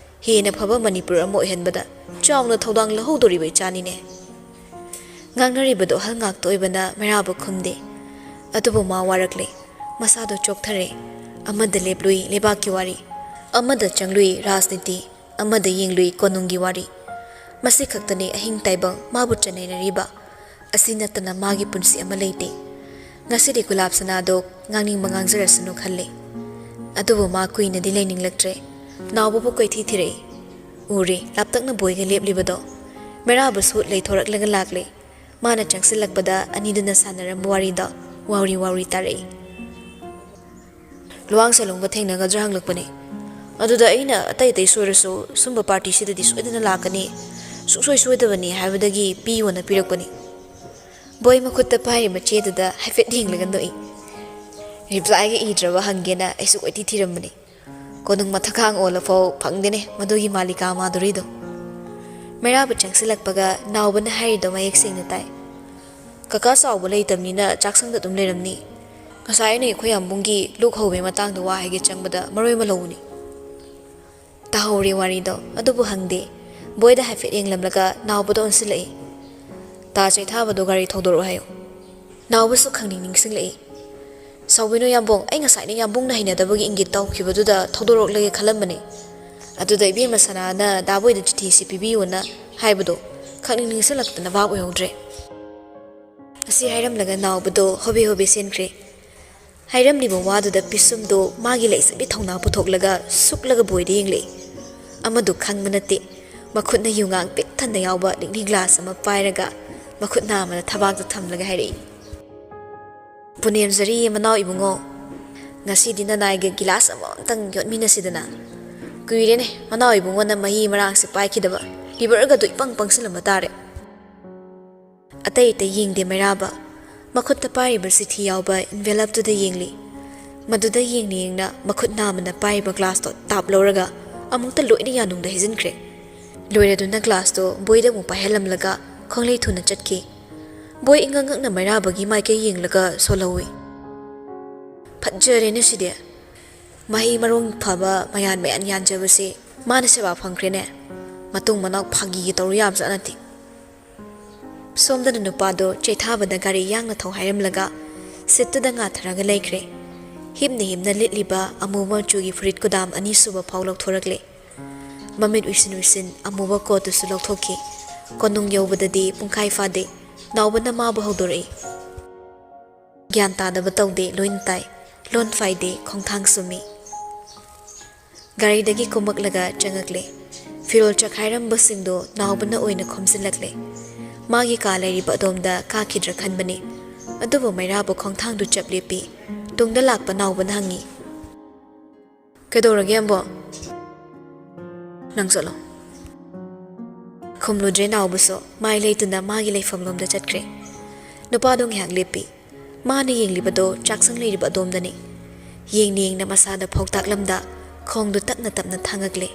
ꯍꯦꯟꯅ ꯐꯕ ꯃꯅꯤꯄꯨꯔ ꯑꯃ ꯑꯣꯏꯍꯟꯕꯗ ꯆꯥꯎꯅ ꯊꯧꯗꯥꯡ ꯂꯧꯍꯧꯗꯣꯔꯤꯕ ꯏꯆꯥꯅꯤꯅꯦ꯫ ꯉꯥꯡꯅꯔꯤꯕꯗꯣ ꯑꯍꯜ ꯉꯥꯛꯇ ꯑꯣꯏꯕꯅ ꯃꯩꯔꯥꯕ ꯈꯨꯝꯗꯦ꯫ ꯑꯗꯨꯕꯨ ꯃꯥ ꯋꯥꯔꯛꯂꯦ꯫ ꯃꯁꯥꯗꯣ ꯆꯣꯛꯊꯔꯦ꯫ ꯑꯃꯗ ꯂꯦꯞꯂꯨꯏ ꯂꯩꯕꯥꯛꯀꯤ ꯋꯥꯔꯤ, ꯑꯃꯗ ꯆꯪꯂꯨꯏ ꯔꯥꯖꯅꯤꯇꯤ, ꯑꯃꯗ ꯌꯦꯡꯂꯨꯏ ꯀꯣꯅꯨꯡꯒꯤ ꯋꯥꯔꯤ꯫ ꯃꯁꯤ ꯈꯛꯇꯅꯤ ꯑꯍꯤꯡ ꯇꯥꯏꯕꯪ ꯃꯥꯕꯨ ꯆꯟꯅꯩꯅꯔꯤꯕ꯫ ꯑꯁꯤ ꯅꯠꯇꯅ ꯃꯥꯒꯤ ꯄꯨꯟꯁꯤ ꯑꯃ ꯂꯩꯇꯦ꯫ ꯉꯁꯤꯗꯤ ꯒꯨꯂꯥꯞ ꯁꯅꯥꯗꯣ ꯉꯥꯡꯅꯤꯡꯕ ꯉꯥꯡꯖꯔꯁꯅꯨ ꯈꯜꯂꯦ꯫ ꯑꯗꯨꯕꯨ ꯃꯥ ꯀꯨꯏꯅꯗꯤ ꯂꯩꯅꯤꯡꯂꯛꯇ꯭ꯔꯦ꯫ ꯅꯥꯎꯕꯕꯨ ꯀꯣꯏꯊꯤ ꯊꯤꯔꯛꯏ꯫ ꯎꯔꯦ, ꯂꯥꯞꯇꯛꯅ ꯕꯣꯏꯒ ꯂꯦꯞꯂꯤꯕꯗꯣ꯫ ꯃꯩꯔꯥꯕꯁꯨ ꯂꯩꯊꯣꯔꯛꯂꯒ ꯂꯥꯛꯂꯦ꯫ ꯃꯥꯅ ꯆꯪꯁꯤꯜꯂꯛꯄꯗ ꯑꯅꯤꯗꯨꯅ ꯁꯥꯟꯅꯔꯝꯕ ꯋꯥꯔꯤꯗꯣ ꯋꯥꯎꯔꯤ ꯋꯥꯎꯔꯤ ꯇꯥꯔꯛꯏ꯫ ꯂꯨꯋꯥꯡ ꯁꯦꯂꯨꯡꯕ ꯊꯦꯡꯅꯒꯗ꯭ꯔꯥ ꯍꯪꯂꯛꯄꯅꯤ꯫ ꯑꯗꯨꯗ ꯑꯩꯅ ꯑꯇꯩ ꯑꯇꯩ ꯁꯣꯏꯔꯁꯨ ꯁꯨꯝꯕ ꯄꯥꯔꯇꯤꯁꯤꯗꯗꯤ ꯁꯣꯏꯗꯅ ꯂꯥꯛꯀꯅꯤ, ꯁꯨꯡꯁꯣꯏ ꯁꯣꯏꯗꯕꯅꯤ ꯍꯥꯏꯕꯗꯒꯤ ꯄꯤꯌꯣꯅ ꯄꯤꯔꯛꯄꯅꯤ꯫ ꯕꯣꯏ ꯃꯈꯨꯠꯇ ꯄꯥꯏꯔꯤꯕ ꯆꯦꯗꯨꯗ ꯍꯥꯏꯐꯦꯠ ꯌꯦꯡꯂꯒ ꯅꯣꯛꯏ꯫ ꯔꯤꯄ꯭ꯂꯥꯏꯒ ꯏꯗ꯭ꯔꯕ ꯍꯪꯒꯦꯅ ꯑꯩꯁꯨ ꯀꯣꯏꯊꯤ ꯊꯤꯔꯝꯕꯅꯤ꯫ ꯀꯣꯅꯨꯡ ꯃꯊꯛꯈꯥꯡ ꯑꯣꯜꯂꯐꯥꯎ ꯐꯪꯗꯦꯅꯦ ꯃꯗꯨꯒꯤ ꯃꯥꯂꯤꯀꯥ ꯃꯥꯗꯨꯔꯤꯗꯣ꯫ ꯃꯩꯔꯥꯕ ꯆꯪꯁꯤꯜꯂꯛꯄꯒ ꯅꯥꯎꯕꯅ ꯍꯥꯏꯔꯤꯗꯣ ꯃꯌꯦꯛ ꯁꯦꯡꯅ ꯇꯥꯏ꯫ "ꯀꯀꯥ ꯆꯥꯎꯕ ꯂꯩꯇꯕꯅꯤꯅ ꯆꯥꯛꯁꯪꯗ ꯑꯗꯨꯝ ꯂꯩꯔꯝꯅꯤ꯫ ꯉꯁꯥꯏ ꯑꯩꯅ ꯑꯩꯈꯣꯏ ꯌꯥꯝꯕꯨꯡꯒꯤ ꯂꯣꯛ ꯍꯧꯕꯒꯤ ꯃꯇꯥꯡꯗ ꯋꯥ ꯍꯥꯏꯒꯦ ꯆꯪꯕꯗ ꯃꯔꯣꯏ ꯑꯃ ꯂꯧꯕꯅꯤ꯫" ꯇꯥꯍꯧꯔꯦ ꯋꯥꯔꯤꯗꯣ, ꯑꯗꯨꯕꯨ ꯍꯪꯗꯦ꯫ ꯕꯣꯏꯗ ꯍꯥꯏꯐꯦꯠ ꯌꯦꯡꯂꯝꯂꯒ ꯅꯥꯎꯕꯗ ꯑꯣꯟꯁꯤꯜꯂꯛꯏ꯫ "ꯇꯥ ꯆꯩꯊꯥꯕꯗꯣ ꯒꯥꯔꯤ ꯊꯧꯗꯣꯔꯛꯑꯣ ꯍꯥꯏꯌꯨ꯫" ꯅꯥꯎꯕꯁꯨ ꯈꯪꯅꯤꯡ ꯅꯤꯡꯁꯤꯡꯂꯛꯏ꯫ "ꯁꯥꯎꯕꯤꯅꯨ ꯌꯥꯝꯕꯨꯡ, ꯑꯩ ꯉꯁꯥꯏꯅ ꯌꯥꯝꯕꯨꯡꯅ ꯍꯩꯅꯗꯕꯒꯤ ꯏꯪꯒꯤꯠ ꯇꯧꯈꯤꯕꯗꯨꯗ ꯊꯧꯗꯣꯔꯛꯂꯒꯦ ꯈꯜꯂꯝꯕꯅꯤ꯫ ꯑꯗꯨꯗ ꯏꯕꯦꯝꯃ ꯁꯅꯥꯅ ꯗꯥꯕꯣꯏꯗ ꯆꯤꯊꯤꯁꯤ ꯄꯤꯕꯤꯌꯨꯅ ꯍꯥꯏꯕꯗꯣ ꯈꯪꯅꯤꯡ ꯅꯤꯡꯁꯤꯡꯂꯛꯇꯅ ꯚꯥꯞ ꯑꯣꯏꯍꯧꯗ꯭ꯔꯦ꯫" ꯑꯁꯤ ꯍꯥꯏꯔꯝꯂꯒ ꯅꯥꯎꯕꯗꯣ ꯍꯣꯕꯦ ꯍꯣꯕꯦ ꯆꯦꯟꯈ꯭ꯔꯦ꯫ ꯍꯥꯏꯔꯝꯂꯤꯕ ꯋꯥꯗꯨꯗ ꯄꯤꯁꯨꯝꯗꯣ ꯃꯥꯒꯤ ꯂꯩꯖꯕꯤ ꯊꯧꯅꯥ ꯄꯨꯊꯣꯛꯂꯒ ꯁꯨꯛꯂꯒ ꯕꯣꯏꯗ ꯌꯦꯡꯂꯛꯏ꯫ ꯑꯃꯗꯨ ꯈꯪꯕ ꯅꯠꯇꯦ꯫ ꯃꯈꯨꯠꯅ ꯌꯨꯉꯥꯡ ꯄꯤꯛ ꯊꯟꯅ ꯌꯥꯎꯕ ꯂꯤꯛꯂꯤ ꯒ꯭ꯂꯥꯁ ꯑꯃ ꯄꯥꯏꯔꯒ ꯃꯈꯨꯠ ꯅꯥꯝꯃꯅ ꯊꯕꯥꯛꯇ ꯊꯝꯂꯒ ꯍꯥꯏꯔꯛꯏ꯫ "ꯄꯨꯅꯦꯝꯖꯔꯤ ꯃꯅꯥꯎ ꯏꯕꯨꯡꯉꯣ, ꯉꯁꯤꯗꯤ ꯅꯅꯥꯏꯒ ꯒꯤꯂꯥꯁ ꯑꯃꯃꯝꯇꯪ ꯌꯣꯠꯃꯤꯟꯅꯁꯤꯗꯅ꯫ ꯀꯨꯏꯔꯦꯅꯦ ꯃꯅꯥꯎ ꯏꯕꯨꯡꯉꯣꯅ ꯃꯍꯤ ꯃꯔꯥꯡꯁꯦ ꯄꯥꯏꯈꯤꯗꯕ, ꯂꯤꯚꯔꯒꯗꯣ ꯏꯄꯪ ꯄꯪꯁꯤꯜꯂꯝꯕ ꯇꯥꯔꯦ꯫" ꯑꯇꯩ ꯑꯇꯩ ꯌꯦꯡꯗꯦ ꯃꯩꯔꯥꯕ꯫ ꯃꯈꯨꯠꯇ ꯄꯥꯏꯔꯤꯕ ꯆꯤꯊꯤ ꯌꯥꯎꯕ ꯏꯟꯚꯦꯂꯞꯇꯨꯗ ꯌꯦꯡꯂꯤ꯫ ꯃꯗꯨꯗ ꯌꯦꯡꯅ ꯌꯦꯡꯅ ꯃꯈꯨꯠ ꯅꯥꯝꯃꯅ ꯄꯥꯏꯔꯤꯕ ꯒ꯭ꯂꯥꯁꯇꯣ ꯇꯥꯞ ꯂꯧꯔꯒ ꯑꯃꯨꯛꯇ ꯂꯣꯏꯅ ꯌꯥꯅꯨꯡꯗ ꯍꯩꯖꯤꯟꯈ꯭ꯔꯦ꯫ ꯂꯣꯏꯔꯗꯨꯅ ꯒ꯭ꯂꯥꯁꯇꯣ ꯕꯣꯏꯗ ꯑꯃꯨꯛ ꯄꯥꯏꯍꯜꯂꯝꯂꯒ ꯈꯪꯂꯩ ꯊꯨꯅ ꯆꯠꯈꯤ꯫ ꯕꯣꯏ ꯏꯉꯛ ꯉꯛꯅ ꯃꯩꯔꯥꯕꯒꯤ ꯃꯥꯏꯀꯩ ꯌꯦꯡꯂꯒ ꯁꯣꯜꯍꯧꯏ꯫ "ꯐꯠꯖꯔꯦꯅꯦ ꯁꯤꯗꯤ꯫ ꯃꯍꯩ ꯃꯔꯣꯡ ꯐꯕ ꯃꯌꯥꯟ ꯃꯌꯥꯟ ꯌꯥꯟꯖꯕꯁꯦ ꯃꯥꯅ ꯁꯦꯕꯥ ꯐꯪꯈ꯭ꯔꯦꯅꯦ꯫ ꯃꯇꯨꯡ ꯃꯅꯥꯎ ꯐꯥꯒꯤꯒ ꯇꯧꯔꯨ ꯌꯥꯕꯖꯥꯠ ꯅꯠꯇꯦ꯫" ꯁꯣꯝꯗꯅ ꯅꯨꯄꯥꯗꯣ ꯆꯩꯊꯥꯕꯗ ꯒꯥꯔꯤ ꯌꯥꯡꯅ ꯊꯧ ꯍꯥꯏꯔꯝꯂꯒ ꯁꯤꯠꯇꯨꯗ ꯉꯥꯊꯔꯒ ꯂꯩꯈ꯭ꯔꯦ꯫ ꯍꯤꯞꯅ ꯍꯤꯞꯅ ꯂꯤꯠꯂꯤꯕ ꯑꯃꯨꯕ ꯃꯆꯨꯒꯤ ꯐꯨꯔꯤꯠ ꯀꯨꯗꯥꯝ ꯑꯅꯤꯁꯨꯕ ꯐꯥꯎ ꯂꯧꯊꯣꯔꯛꯂꯦ꯫ ꯃꯃꯤꯠ ꯎꯏꯁꯤꯟ ꯎꯏꯁꯤꯟ ꯑꯃꯨꯕ ꯀꯣꯠꯇꯨꯁꯨ ꯂꯧꯊꯣꯛꯈꯤ꯫ ꯀꯣꯅꯨꯡ ꯌꯧꯕꯗꯗꯤ ꯄꯨꯡꯈꯥꯏ ꯐꯥꯗꯦ꯫ ꯅꯥꯎꯕꯅ ꯃꯥꯕꯨ ꯍꯧꯗꯣꯔꯛꯏ꯫ ꯒ꯭ꯌꯥꯟ ꯇꯥꯗꯕ ꯇꯧꯗꯦ, ꯂꯣꯏꯅ ꯇꯥꯏ꯫ ꯂꯣꯟ ꯐꯥꯏꯗꯦ, ꯈꯣꯡꯊꯥꯡ ꯆꯨꯝꯃꯤ꯫ ꯒꯥꯔꯤꯗꯒꯤ ꯀꯨꯝꯃꯛꯂꯒ ꯆꯪꯉꯛꯂꯦ꯫ ꯐꯤꯔꯣꯜ ꯆꯈꯥꯏꯔꯝꯕꯁꯤꯡꯗꯣ ꯅꯥꯎꯕꯅ ꯑꯣꯏꯅ ꯈꯣꯝꯖꯤꯜꯂꯛꯂꯦ꯫ ꯃꯥꯒꯤ ꯀꯥ ꯂꯩꯔꯤꯕ ꯑꯗꯣꯝꯗ ꯀꯥꯈꯤꯗ꯭ꯔꯥ ꯈꯟꯕꯅꯤ꯫ ꯑꯗꯨꯕꯨ ꯃꯩꯔꯥꯕ ꯈꯣꯡꯊꯥꯡꯗꯨ ꯆꯞ ꯂꯦꯞꯄꯤ꯫ ꯇꯨꯡꯗ ꯂꯥꯛꯄ ꯅꯥꯎꯕꯅ ꯍꯪꯉꯤ, "ꯀꯩꯗꯧꯔꯒꯦ, ꯑꯝꯕꯣ?" "ꯅꯪ ꯆꯠꯂꯣ꯫" ꯈꯨꯝꯂꯨꯗ꯭ꯔꯦ ꯅꯥꯎꯕꯁꯨ, ꯃꯥꯏ ꯂꯩꯇꯨꯅ ꯃꯥꯒꯤ ꯂꯩꯐꯝꯂꯣꯝꯗ ꯆꯠꯈ꯭ꯔꯦ꯫ ꯅꯨꯄꯥꯗꯣ ꯉꯥꯏꯍꯥꯛ ꯂꯦꯞꯄꯤ꯫ ꯃꯥꯅ ꯌꯦꯡꯂꯤꯕꯗꯣ ꯆꯥꯛꯁꯪ ꯂꯩꯔꯤꯕ ꯑꯗꯣꯝꯗꯅꯤ꯫ ꯌꯦꯡꯅ ꯌꯦꯡꯅ ꯃꯁꯥꯗ ꯐꯧꯇꯥꯛꯂꯝꯗ ꯈꯣꯡꯗꯨ ꯇꯞꯅ ꯇꯞꯅ ꯊꯥꯡꯉꯛꯂꯦ꯫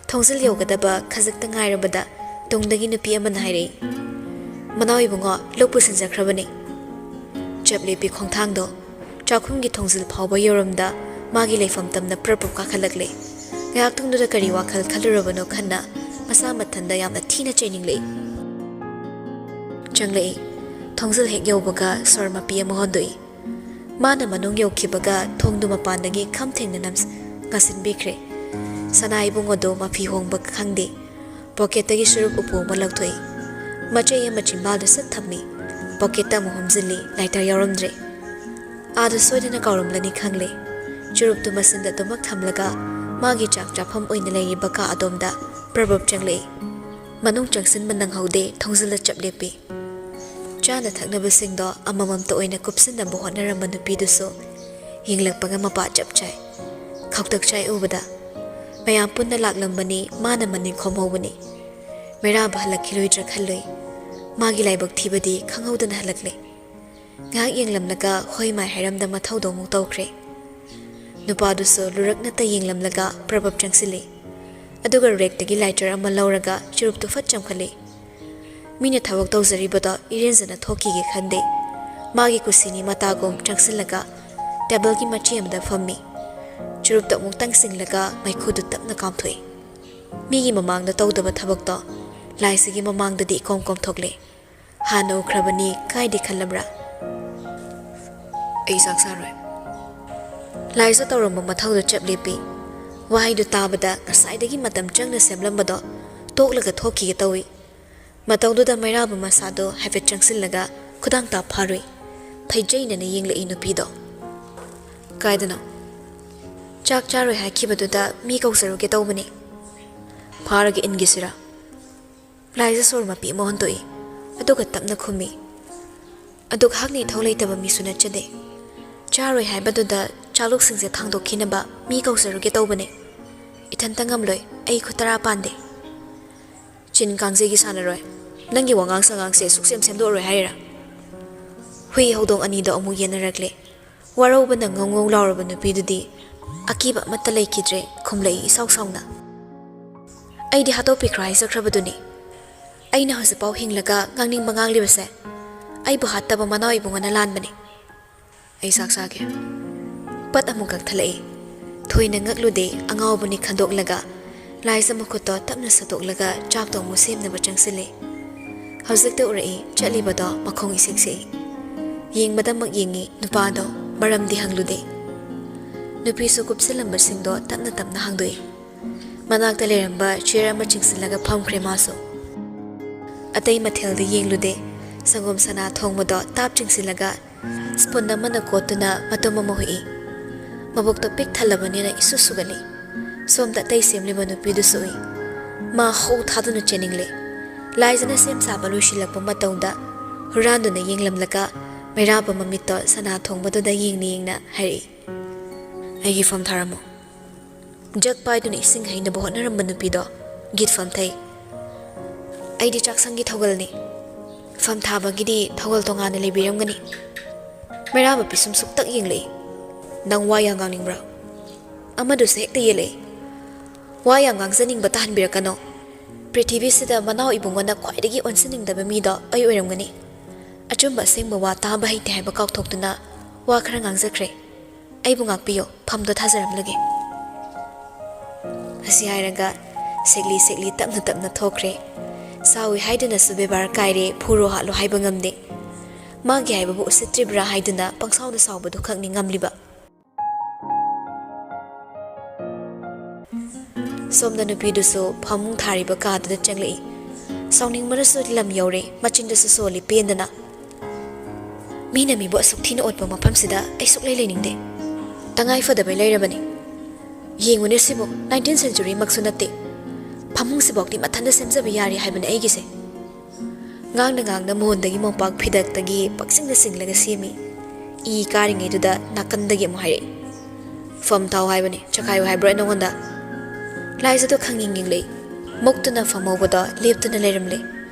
ꯊꯣꯡꯖꯤꯜ ꯌꯧꯒꯗꯕ ꯈꯖꯤꯛꯇ ꯉꯥꯏꯔꯕꯗ ꯇꯨꯡꯗꯒꯤ ꯅꯨꯄꯤ ꯑꯃꯅ ꯍꯥꯏꯔꯛꯏ, "ꯃꯅꯥꯎ ꯏꯕꯨꯡꯉꯣ, ꯂꯧ ꯄꯨꯁꯤꯟꯖꯈ꯭ꯔꯕꯅꯤ꯫" ꯆꯞ ꯂꯦꯞꯄꯤ ꯈꯣꯡꯊꯥꯡꯗꯣ꯫ ꯆꯥꯛꯈꯨꯝꯒꯤ ꯊꯣꯡꯖꯤꯜ ꯐꯥꯎꯕ ꯌꯧꯔꯝꯗ ꯃꯥꯒꯤ ꯂꯩꯐꯝ ꯇꯝꯅ ꯄ꯭ꯔꯞ ꯄ꯭ꯔꯞ ꯀꯥꯈꯠꯂꯛꯂꯦ꯫ ꯉꯥꯏꯍꯥꯛꯇꯪꯗꯨꯗ ꯀꯔꯤ ꯋꯥꯈꯜ ꯈꯜꯂꯨꯔꯕꯅꯣ ꯈꯟꯅ ꯃꯁꯥ ꯃꯊꯟꯗ ꯌꯥꯝꯅ ꯊꯤꯅ ꯆꯩꯅꯤꯡꯂꯛꯏ꯫ ꯆꯪꯂꯛꯏ꯫ ꯊꯣꯡꯖꯤꯜ ꯍꯦꯛ ꯌꯧꯕꯒ ꯁꯣꯔ ꯃꯄꯤ ꯑꯃ ꯍꯣꯟꯗꯣꯛꯏ꯫ ꯃꯥꯅ ꯃꯅꯨꯡ ꯌꯧꯈꯤꯕꯒ ꯊꯣꯡꯗꯨ ꯃꯄꯥꯟꯗꯒꯤ ꯈꯝ ꯊꯦꯡꯅ ꯅꯝ-, ꯉꯥꯁꯤꯟꯕꯤꯈ꯭ꯔꯦ꯫ ꯁꯅꯥ ꯏꯕꯨꯡꯉꯣꯗꯨ ꯃꯐꯤ ꯍꯣꯡꯕ ꯈꯪꯗꯦ꯫ ꯄꯣꯀꯦꯠꯇꯒꯤ ꯆꯨꯔꯨꯞ ꯎꯄꯨ ꯑꯃ ꯂꯧꯊꯣꯛꯏ꯫ ꯃꯆꯩ ꯑꯃ ꯆꯤꯝꯕꯥꯜꯗ ꯁꯠ ꯊꯝꯃꯤ꯫ ꯄꯣꯀꯦꯠꯇ ꯑꯃꯨꯛ ꯍꯨꯝꯖꯤꯜꯂꯤ, ꯂꯥꯏꯇꯔ ꯌꯥꯎꯔꯝꯗ꯭ꯔꯦ꯫ ꯑꯥꯗ ꯁꯣꯏꯗꯅ ꯀꯥꯎꯔꯝꯂꯅꯤ ꯈꯪꯂꯦ꯫ ꯆꯨꯔꯨꯞꯇꯨ ꯃꯆꯤꯟꯗ ꯑꯗꯨꯃꯛ ꯊꯝꯂꯒ ꯃꯥꯒꯤ ꯆꯥꯛ ꯆꯥꯐꯝ ꯑꯣꯏꯅ ꯂꯩꯔꯤꯕ ꯀꯥ ꯑꯗꯣꯝꯗ ꯄ꯭ꯔꯞ ꯄ꯭ꯔꯞ ꯆꯪꯂꯛꯏ꯫ ꯃꯅꯨꯡ ꯆꯪꯁꯤꯟꯕ ꯅꯪꯍꯧꯗꯦ, ꯊꯣꯡꯖꯤꯜꯗ ꯆꯞ ꯂꯦꯞꯄꯤ꯫ ꯆꯥꯅ ꯊꯛꯅꯕꯁꯤꯡꯗꯣ ꯑꯃꯃꯝꯇ ꯑꯣꯏꯅ ꯀꯨꯞꯁꯤꯟꯅꯕ ꯍꯣꯠꯅꯔꯝꯕ ꯅꯨꯄꯤꯗꯨꯁꯨ ꯌꯦꯡꯂꯛꯄꯒ ꯃꯄꯥ ꯆꯞ ꯆꯥꯏ꯫ ꯈꯧꯇꯛ ꯆꯥꯏ ꯎꯕꯗ꯫ ꯃꯌꯥꯝ ꯄꯨꯟꯅ ꯂꯥꯛꯂꯝꯕꯅꯤ, ꯃꯥꯅ ꯃꯅꯤꯡ ꯈꯣꯝꯍꯧꯕꯅꯤ꯫ ꯃꯩꯔꯥꯕ ꯍꯜꯂꯛꯈꯤꯔꯣꯏꯗ꯭ꯔꯥ ꯈꯜꯂꯨꯏ꯫ ꯃꯥꯒꯤ ꯂꯥꯏꯕꯛ ꯊꯤꯕꯗꯤ ꯈꯪꯍꯧꯗꯅ ꯍꯜꯂꯛꯂꯦ꯫ ꯉꯥꯏꯍꯥꯛ ꯌꯦꯡꯂꯝꯂꯒ ꯍꯣꯏ ꯃꯥꯏ ꯍꯥꯏꯔꯝꯗ ꯃꯊꯧꯗꯣ ꯑꯃꯨꯛ ꯇꯧꯈ꯭ꯔꯦ꯫ ꯅꯨꯄꯥꯗꯨꯁꯨ ꯂꯨꯔꯛ ꯅꯠꯇ ꯌꯦꯡꯂꯝꯂꯒ ꯄ꯭ꯔꯞ ꯄ꯭ꯔꯞ ꯆꯪꯁꯤꯜꯂꯤ꯫ ꯑꯗꯨꯒ ꯔꯦꯛꯇꯒꯤ ꯂꯥꯏꯇꯔ ꯑꯃ ꯂꯧꯔꯒ ꯆꯨꯔꯨꯞꯇꯨ ꯐꯠ ꯆꯝꯈꯠꯂꯤ꯫ ꯃꯤꯅ ꯊꯕꯛ ꯇꯧꯖꯔꯤꯕꯗꯣ ꯏꯔꯦꯟꯖꯅ ꯊꯣꯛꯈꯤꯒꯦ ꯈꯟꯗꯦ꯫ ꯃꯥꯒꯤ ꯀꯨꯁꯤꯅꯤ ꯃꯇꯥꯒꯨꯝ ꯆꯪꯁꯤꯜꯂꯒ ꯇꯦꯕꯜꯒꯤ ꯃꯆꯤ ꯑꯃꯗ ꯐꯝꯃꯤ꯫ ꯆꯨꯔꯨꯞꯇꯨ ꯑꯃꯨꯛꯇꯪ ꯆꯤꯡꯂꯒ ꯃꯩꯈꯨꯗꯨ ꯇꯞꯅ ꯀꯥꯝꯊꯣꯛꯏ꯫ ꯃꯤꯒꯤ ꯃꯃꯥꯡꯗ ꯇꯧꯗꯕ ꯊꯕꯛꯇꯣ ꯂꯥꯏꯖꯒꯤ ꯃꯃꯥꯡꯗꯗꯤ ꯏꯀꯣꯝ ꯀꯣꯝꯊꯣꯛꯂꯦ꯫ ꯍꯥꯟꯅ ꯎꯈ꯭ꯔꯕꯅꯤ, ꯀꯥꯏꯗꯦ ꯈꯜꯂꯕ꯭ꯔꯥ? ꯑꯩ ꯆꯥꯛ ꯆꯥꯔꯣꯏ꯫ ꯂꯥꯏꯖ ꯇꯧꯔꯝꯕ ꯃꯊꯧꯗꯨ ꯆꯞ ꯂꯦꯞꯄꯤ꯫ ꯋꯥꯍꯩꯗꯨ ꯇꯥꯕꯗ ꯉꯁꯥꯏꯗꯒꯤ ꯃꯇꯝ ꯆꯪꯅ ꯁꯦꯝꯂꯝꯕꯗꯣ ꯇꯣꯛꯂꯒ ꯊꯣꯛꯈꯤꯒꯦ ꯇꯧꯏ꯫ ꯃꯇꯧꯗꯨꯗ ꯃꯩꯔꯥꯕ ꯃꯁꯥꯗꯣ ꯍꯥꯏꯐꯦꯠ ꯆꯪꯁꯤꯜꯂꯒ ꯈꯨꯗꯥꯡ ꯇꯥ ꯐꯥꯔꯨꯏ꯫ ꯊꯩꯖꯩꯅꯅ ꯌꯦꯡꯂꯛꯏ ꯅꯨꯄꯤꯗꯣ꯫ ꯀꯥꯏꯗꯅꯣ? ꯆꯥꯛ ꯆꯥꯔꯣꯏ ꯍꯥꯏꯈꯤꯕꯗꯨꯗ ꯃꯤ ꯀꯧꯖꯔꯨꯒꯦ ꯇꯧꯕꯅꯤ꯫ ꯐꯥꯔꯒ ꯏꯟꯒꯦꯁꯤꯔꯥ? ꯂꯥꯏꯖ ꯁꯣꯔ ꯃꯄꯤ ꯑꯃ ꯍꯣꯟꯗꯣꯛꯏ, ꯑꯗꯨꯒ ꯇꯞꯅ ꯈꯨꯝꯃꯤ, "ꯑꯗꯨꯛ ꯍꯥꯛꯅ ꯏꯊꯧ ꯂꯩꯇꯕ ꯃꯤꯁꯨ ꯅꯠꯆꯗꯦ꯫ ꯆꯥꯔꯣꯏ ꯍꯥꯏꯕꯗꯨꯗ ꯆꯥꯂꯨꯛꯁꯤꯡꯁꯦ ꯊꯥꯡꯗꯣꯛꯈꯤꯅꯕ ꯃꯤ ꯀꯧꯖꯔꯨꯒꯦ ꯇꯧꯕꯅꯦ꯫ ꯏꯊꯟꯇ ꯉꯝꯂꯣꯏ, ꯑꯩ ꯈꯨꯠ ꯇꯔꯥ ꯄꯥꯟꯗꯦ꯫" "ꯆꯤꯟ ꯀꯥꯡꯖꯩꯒꯤ ꯁꯥꯟꯅꯔꯣꯏ, ꯅꯪꯒꯤ ꯋꯥꯉꯥꯡ ꯁꯉꯥꯡꯁꯦ ꯁꯨꯛꯁꯦꯝ ꯁꯦꯝꯗꯣꯛꯑꯔꯣꯏ ꯍꯥꯏꯔꯤꯔꯥ?" ꯍꯨꯏ ꯍꯧꯗꯣꯡ ꯑꯅꯤꯗꯣ ꯑꯃꯨꯛ ꯌꯦꯟꯅꯔꯛꯂꯦ꯫ ꯋꯥꯔꯧꯕꯅ ꯉꯧ ꯉꯧ ꯂꯥꯎꯔꯕ ꯅꯨꯄꯤꯗꯨꯗꯤ ꯑꯀꯤꯕ ꯑꯃꯠꯇ ꯂꯩꯈꯤꯗ꯭ꯔꯦ, ꯈꯨꯝꯂꯛꯏ ꯏꯁꯥꯎ ꯁꯥꯎꯅ, "ꯑꯩꯗꯤ ꯍꯥꯠꯇꯣꯛꯄꯤꯈ꯭ꯔꯣ ꯍꯥꯏꯖꯈ꯭ꯔꯕꯗꯨꯅꯤ꯫ ꯑꯩꯅ ꯍꯧꯖꯤꯛꯐꯥꯎ ꯍꯤꯡꯂꯒ ꯉꯥꯡꯅꯤꯡꯕ ꯉꯥꯡꯂꯤꯕꯁꯦ ꯑꯩꯕꯨ ꯍꯥꯠꯇꯕ ꯃꯅꯥꯎ ꯏꯕꯨꯡꯉꯣꯅ ꯂꯥꯟꯕꯅꯤ꯫ ꯑꯩ ꯆꯥꯛ ꯆꯥꯒꯦ꯫" ꯄꯠ ꯑꯃꯨꯛ ꯀꯛꯊꯠꯂꯛꯏ꯫ ꯊꯣꯏꯅ ꯉꯛꯂꯨꯗꯦ, ꯑꯉꯥꯎꯕꯅꯤ ꯈꯟꯗꯣꯛꯂꯒ ꯂꯥꯏꯖ ꯃꯈꯨꯠꯇꯣ ꯇꯞꯅ ꯁꯠꯇꯣꯛꯂꯒ ꯆꯥꯛꯇꯣ ꯑꯃꯨꯛ ꯁꯦꯝꯅꯕ ꯆꯪꯁꯤꯜꯂꯤ꯫ ꯍꯧꯖꯤꯛꯇ ꯎꯔꯛꯏ ꯆꯠꯂꯤꯕꯗꯣ ꯃꯈꯣꯡ ꯏꯁꯤꯛ ꯁꯤꯛꯏ꯫ ꯌꯦꯡꯕꯗꯃꯛ ꯌꯦꯡꯉꯤ ꯅꯨꯄꯥꯗꯣ, ꯃꯔꯝꯗꯤ ꯍꯪꯂꯨꯗꯦ꯫ ꯅꯨꯄꯤꯁꯨ ꯀꯨꯞꯁꯤꯜꯂꯝꯕꯁꯤꯡꯗꯣ ꯇꯞꯅ ꯇꯞꯅ ꯍꯥꯡꯗꯣꯛꯏ꯫ ꯃꯅꯥꯛꯇ ꯂꯩꯔꯝꯕ ꯆꯤꯌꯔ ꯑꯃ ꯆꯤꯡꯁꯤꯜꯂꯒ ꯐꯝꯈ꯭ꯔꯦ ꯃꯥꯁꯨ꯫ ꯑꯇꯩ ꯃꯊꯦꯜꯗꯤ ꯌꯦꯡꯂꯨꯗꯦ꯫ ꯁꯪꯒꯣꯝ ꯁꯅꯥ ꯊꯣꯡꯕꯗꯣ ꯇꯥꯞ ꯆꯤꯡꯁꯤꯜꯂꯒ ꯁ꯭ꯄꯨꯟ ꯑꯃꯅ ꯀꯣꯠꯇꯨꯅ ꯃꯇꯨꯝ ꯑꯃ ꯍꯨꯏ꯫ ꯃꯕꯨꯛꯇꯣ ꯄꯤꯛ ꯊꯜꯂꯕꯅꯤꯅ ꯏꯁꯨ ꯁꯨꯒꯠꯂꯤ꯫ ꯁꯣꯝꯗ ꯑꯇꯩ ꯁꯦꯝꯂꯤꯕ ꯅꯨꯄꯤꯗꯨꯁꯨ ꯎꯏ꯫ ꯃꯥ ꯍꯧ ꯊꯥꯗꯨꯅ ꯆꯦꯟꯅꯤꯡꯂꯦ꯫ ꯂꯥꯏꯖꯅ ꯁꯦꯝ ꯁꯥꯕ ꯂꯣꯏꯁꯤꯜꯂꯛꯄ ꯃꯇꯧꯗ ꯍꯨꯔꯥꯟꯗꯨꯅ ꯌꯦꯡꯂꯝꯂꯒ ꯃꯩꯔꯥꯕ ꯃꯃꯤꯠꯇꯣ ꯁꯅꯥ ꯊꯣꯡꯕꯗꯨꯗ ꯌꯦꯡꯅ ꯌꯦꯡꯅ ꯍꯥꯏꯔꯛꯏ, "ꯑꯩꯒꯤ ꯐꯝ ꯊꯥꯔꯝꯃꯣ꯫" ꯖꯛ ꯄꯥꯏꯗꯨꯅ ꯏꯁꯤꯡ ꯍꯩꯅꯕ ꯍꯣꯠꯅꯔꯝꯕ ꯅꯨꯄꯤꯗꯣ ꯒꯤꯠ ꯐꯝꯊꯩ꯫ "ꯑꯩꯗꯤ ꯆꯥꯛꯁꯪꯒꯤ ꯊꯧꯒꯜꯅꯤ꯫ ꯐꯝ ꯊꯥꯕꯒꯤꯗꯤ ꯊꯧꯒꯜ ꯇꯣꯉꯥꯟꯅ ꯂꯩꯕꯤꯔꯝꯒꯅꯤ꯫" ꯃꯩꯔꯥꯕ ꯄꯤꯁꯨꯝ ꯁꯨꯛꯇꯛ ꯌꯦꯡꯂꯛꯏ꯫ "ꯅꯪ ꯋꯥ ꯌꯥꯝ ꯉꯥꯡꯅꯤꯡꯕ꯭ꯔꯥ?" ꯑꯃꯗꯨꯁꯨ ꯍꯦꯛꯇ ꯌꯦꯜꯂꯛꯏ꯫ ꯋꯥ ꯌꯥꯝ ꯉꯥꯡꯖꯅꯤꯡꯕ ꯇꯥꯍꯟꯕꯤꯔꯛꯀꯅꯣ꯫ ꯄ꯭ꯔꯤꯊꯤꯕꯤꯁꯤꯗ ꯃꯅꯥꯎ ꯏꯕꯨꯡꯉꯣꯅ ꯈ꯭ꯋꯥꯏꯗꯒꯤ ꯑꯣꯟꯁꯤꯟꯅꯤꯡꯗꯕ ꯃꯤꯗꯣ ꯑꯩ ꯑꯣꯏꯔꯝꯒꯅꯤ꯫ ꯑꯆꯨꯝꯕ ꯑꯁꯦꯡꯕ ꯋꯥ ꯇꯥꯕ ꯍꯩꯇꯦ ꯍꯥꯏꯕ ꯀꯥꯎꯊꯣꯛꯇꯨꯅ ꯋꯥ ꯈꯔ ꯉꯥꯡꯖꯈ꯭ꯔꯦ꯫ ꯑꯩꯕꯨ ꯉꯥꯛꯄꯤꯌꯣ, ꯐꯝꯗꯣ ꯊꯥꯖꯔꯝꯂꯒꯦ꯫ ꯑꯁꯤ ꯍꯥꯏꯔꯒ ꯁꯦꯛꯂꯤ ꯁꯦꯛꯂꯤ ꯇꯞꯅ ꯇꯞꯅ ꯊꯣꯛꯈ꯭ꯔꯦ꯫ ꯁꯥꯎꯏ ꯍꯥꯏꯗꯨꯅꯁꯨ ꯕꯦꯕꯥꯔ ꯀꯥꯏꯔꯦ, ꯐꯨꯔꯣ ꯍꯥꯠꯂꯣ ꯍꯥꯏꯕ ꯉꯝꯗꯦ꯫ ꯃꯥꯒꯤ ꯍꯥꯏꯕꯕꯨ ꯎꯁꯤꯠꯇ꯭ꯔꯤꯕ꯭ꯔꯥ ꯍꯥꯏꯗꯨꯅ ꯄꯪꯁꯥꯎꯗ ꯁꯥꯎꯕꯗꯨ ꯈꯛꯅꯤ ꯉꯝꯂꯤꯕ꯫ ꯁꯣꯝꯗ ꯅꯨꯄꯤꯗꯨꯁꯨ ꯐꯃꯨꯡ ꯊꯥꯔꯤꯕ ꯀꯥꯗꯨꯗ ꯆꯪꯂꯛꯏ꯫ ꯁꯥꯎꯅꯤꯡꯕꯅꯁꯨ ꯂꯝ ꯌꯧꯔꯦ, ꯃꯆꯤꯟꯗꯁꯨ ꯁꯣꯜꯂꯤ ꯄꯦꯟꯗꯅ꯫ "ꯃꯤꯅ ꯃꯤꯕꯨ ꯑꯁꯨꯛ ꯊꯤꯅ ꯑꯣꯠꯄ ꯃꯐꯝꯁꯤꯗ ꯑꯩ ꯁꯨꯛꯂꯩ ꯂꯩꯅꯤꯡꯗꯦ꯫ ꯇꯉꯥꯏ ꯐꯗꯕꯩ ꯂꯩꯔꯕꯅꯤ꯫ ꯌꯦꯡꯉꯨꯅꯦ ꯁꯤꯕꯨ, nineteenth century ꯃꯛꯁꯨ ꯅꯠꯇꯦ꯫ ꯐꯃꯨꯡꯁꯤꯐꯥꯎꯗꯤ ꯃꯊꯟꯇ ꯁꯦꯝꯖꯕ ꯌꯥꯔꯤ ꯍꯥꯏꯕꯅꯦ ꯑꯩꯒꯤꯁꯦ꯫" ꯉꯥꯡꯅ ꯉꯥꯡꯅ ꯃꯣꯟꯗꯒꯤ ꯃꯣꯝꯄꯥꯛ ꯐꯤꯗꯛꯇꯒꯤ ꯄꯛꯆꯤꯡꯗ ꯆꯤꯡꯂꯒ ꯁꯦꯝꯃꯤ꯫ ꯏ ꯀꯥꯔꯤꯉꯩꯗꯨꯗ ꯅꯥꯀꯟꯗꯒꯤ ꯑꯃꯨꯛ ꯍꯥꯏꯔꯛꯏ, "ꯐꯝ ꯊꯥꯎ ꯍꯥꯏꯕꯅꯤ, ꯆꯈꯥꯏꯌꯨ ꯍꯥꯏꯕ꯭ꯔꯣ ꯑꯩ ꯅꯉꯣꯟꯗ?" ꯂꯥꯏꯖꯗꯣ ꯈꯪꯌꯦꯡ ꯌꯦꯡꯂꯛꯏ꯫ ꯃꯨꯛꯇꯨꯅ ꯐꯝꯍꯧꯕꯗꯣ ꯂꯦꯞꯇꯨꯅ ꯂꯩꯔꯝꯂꯦ꯫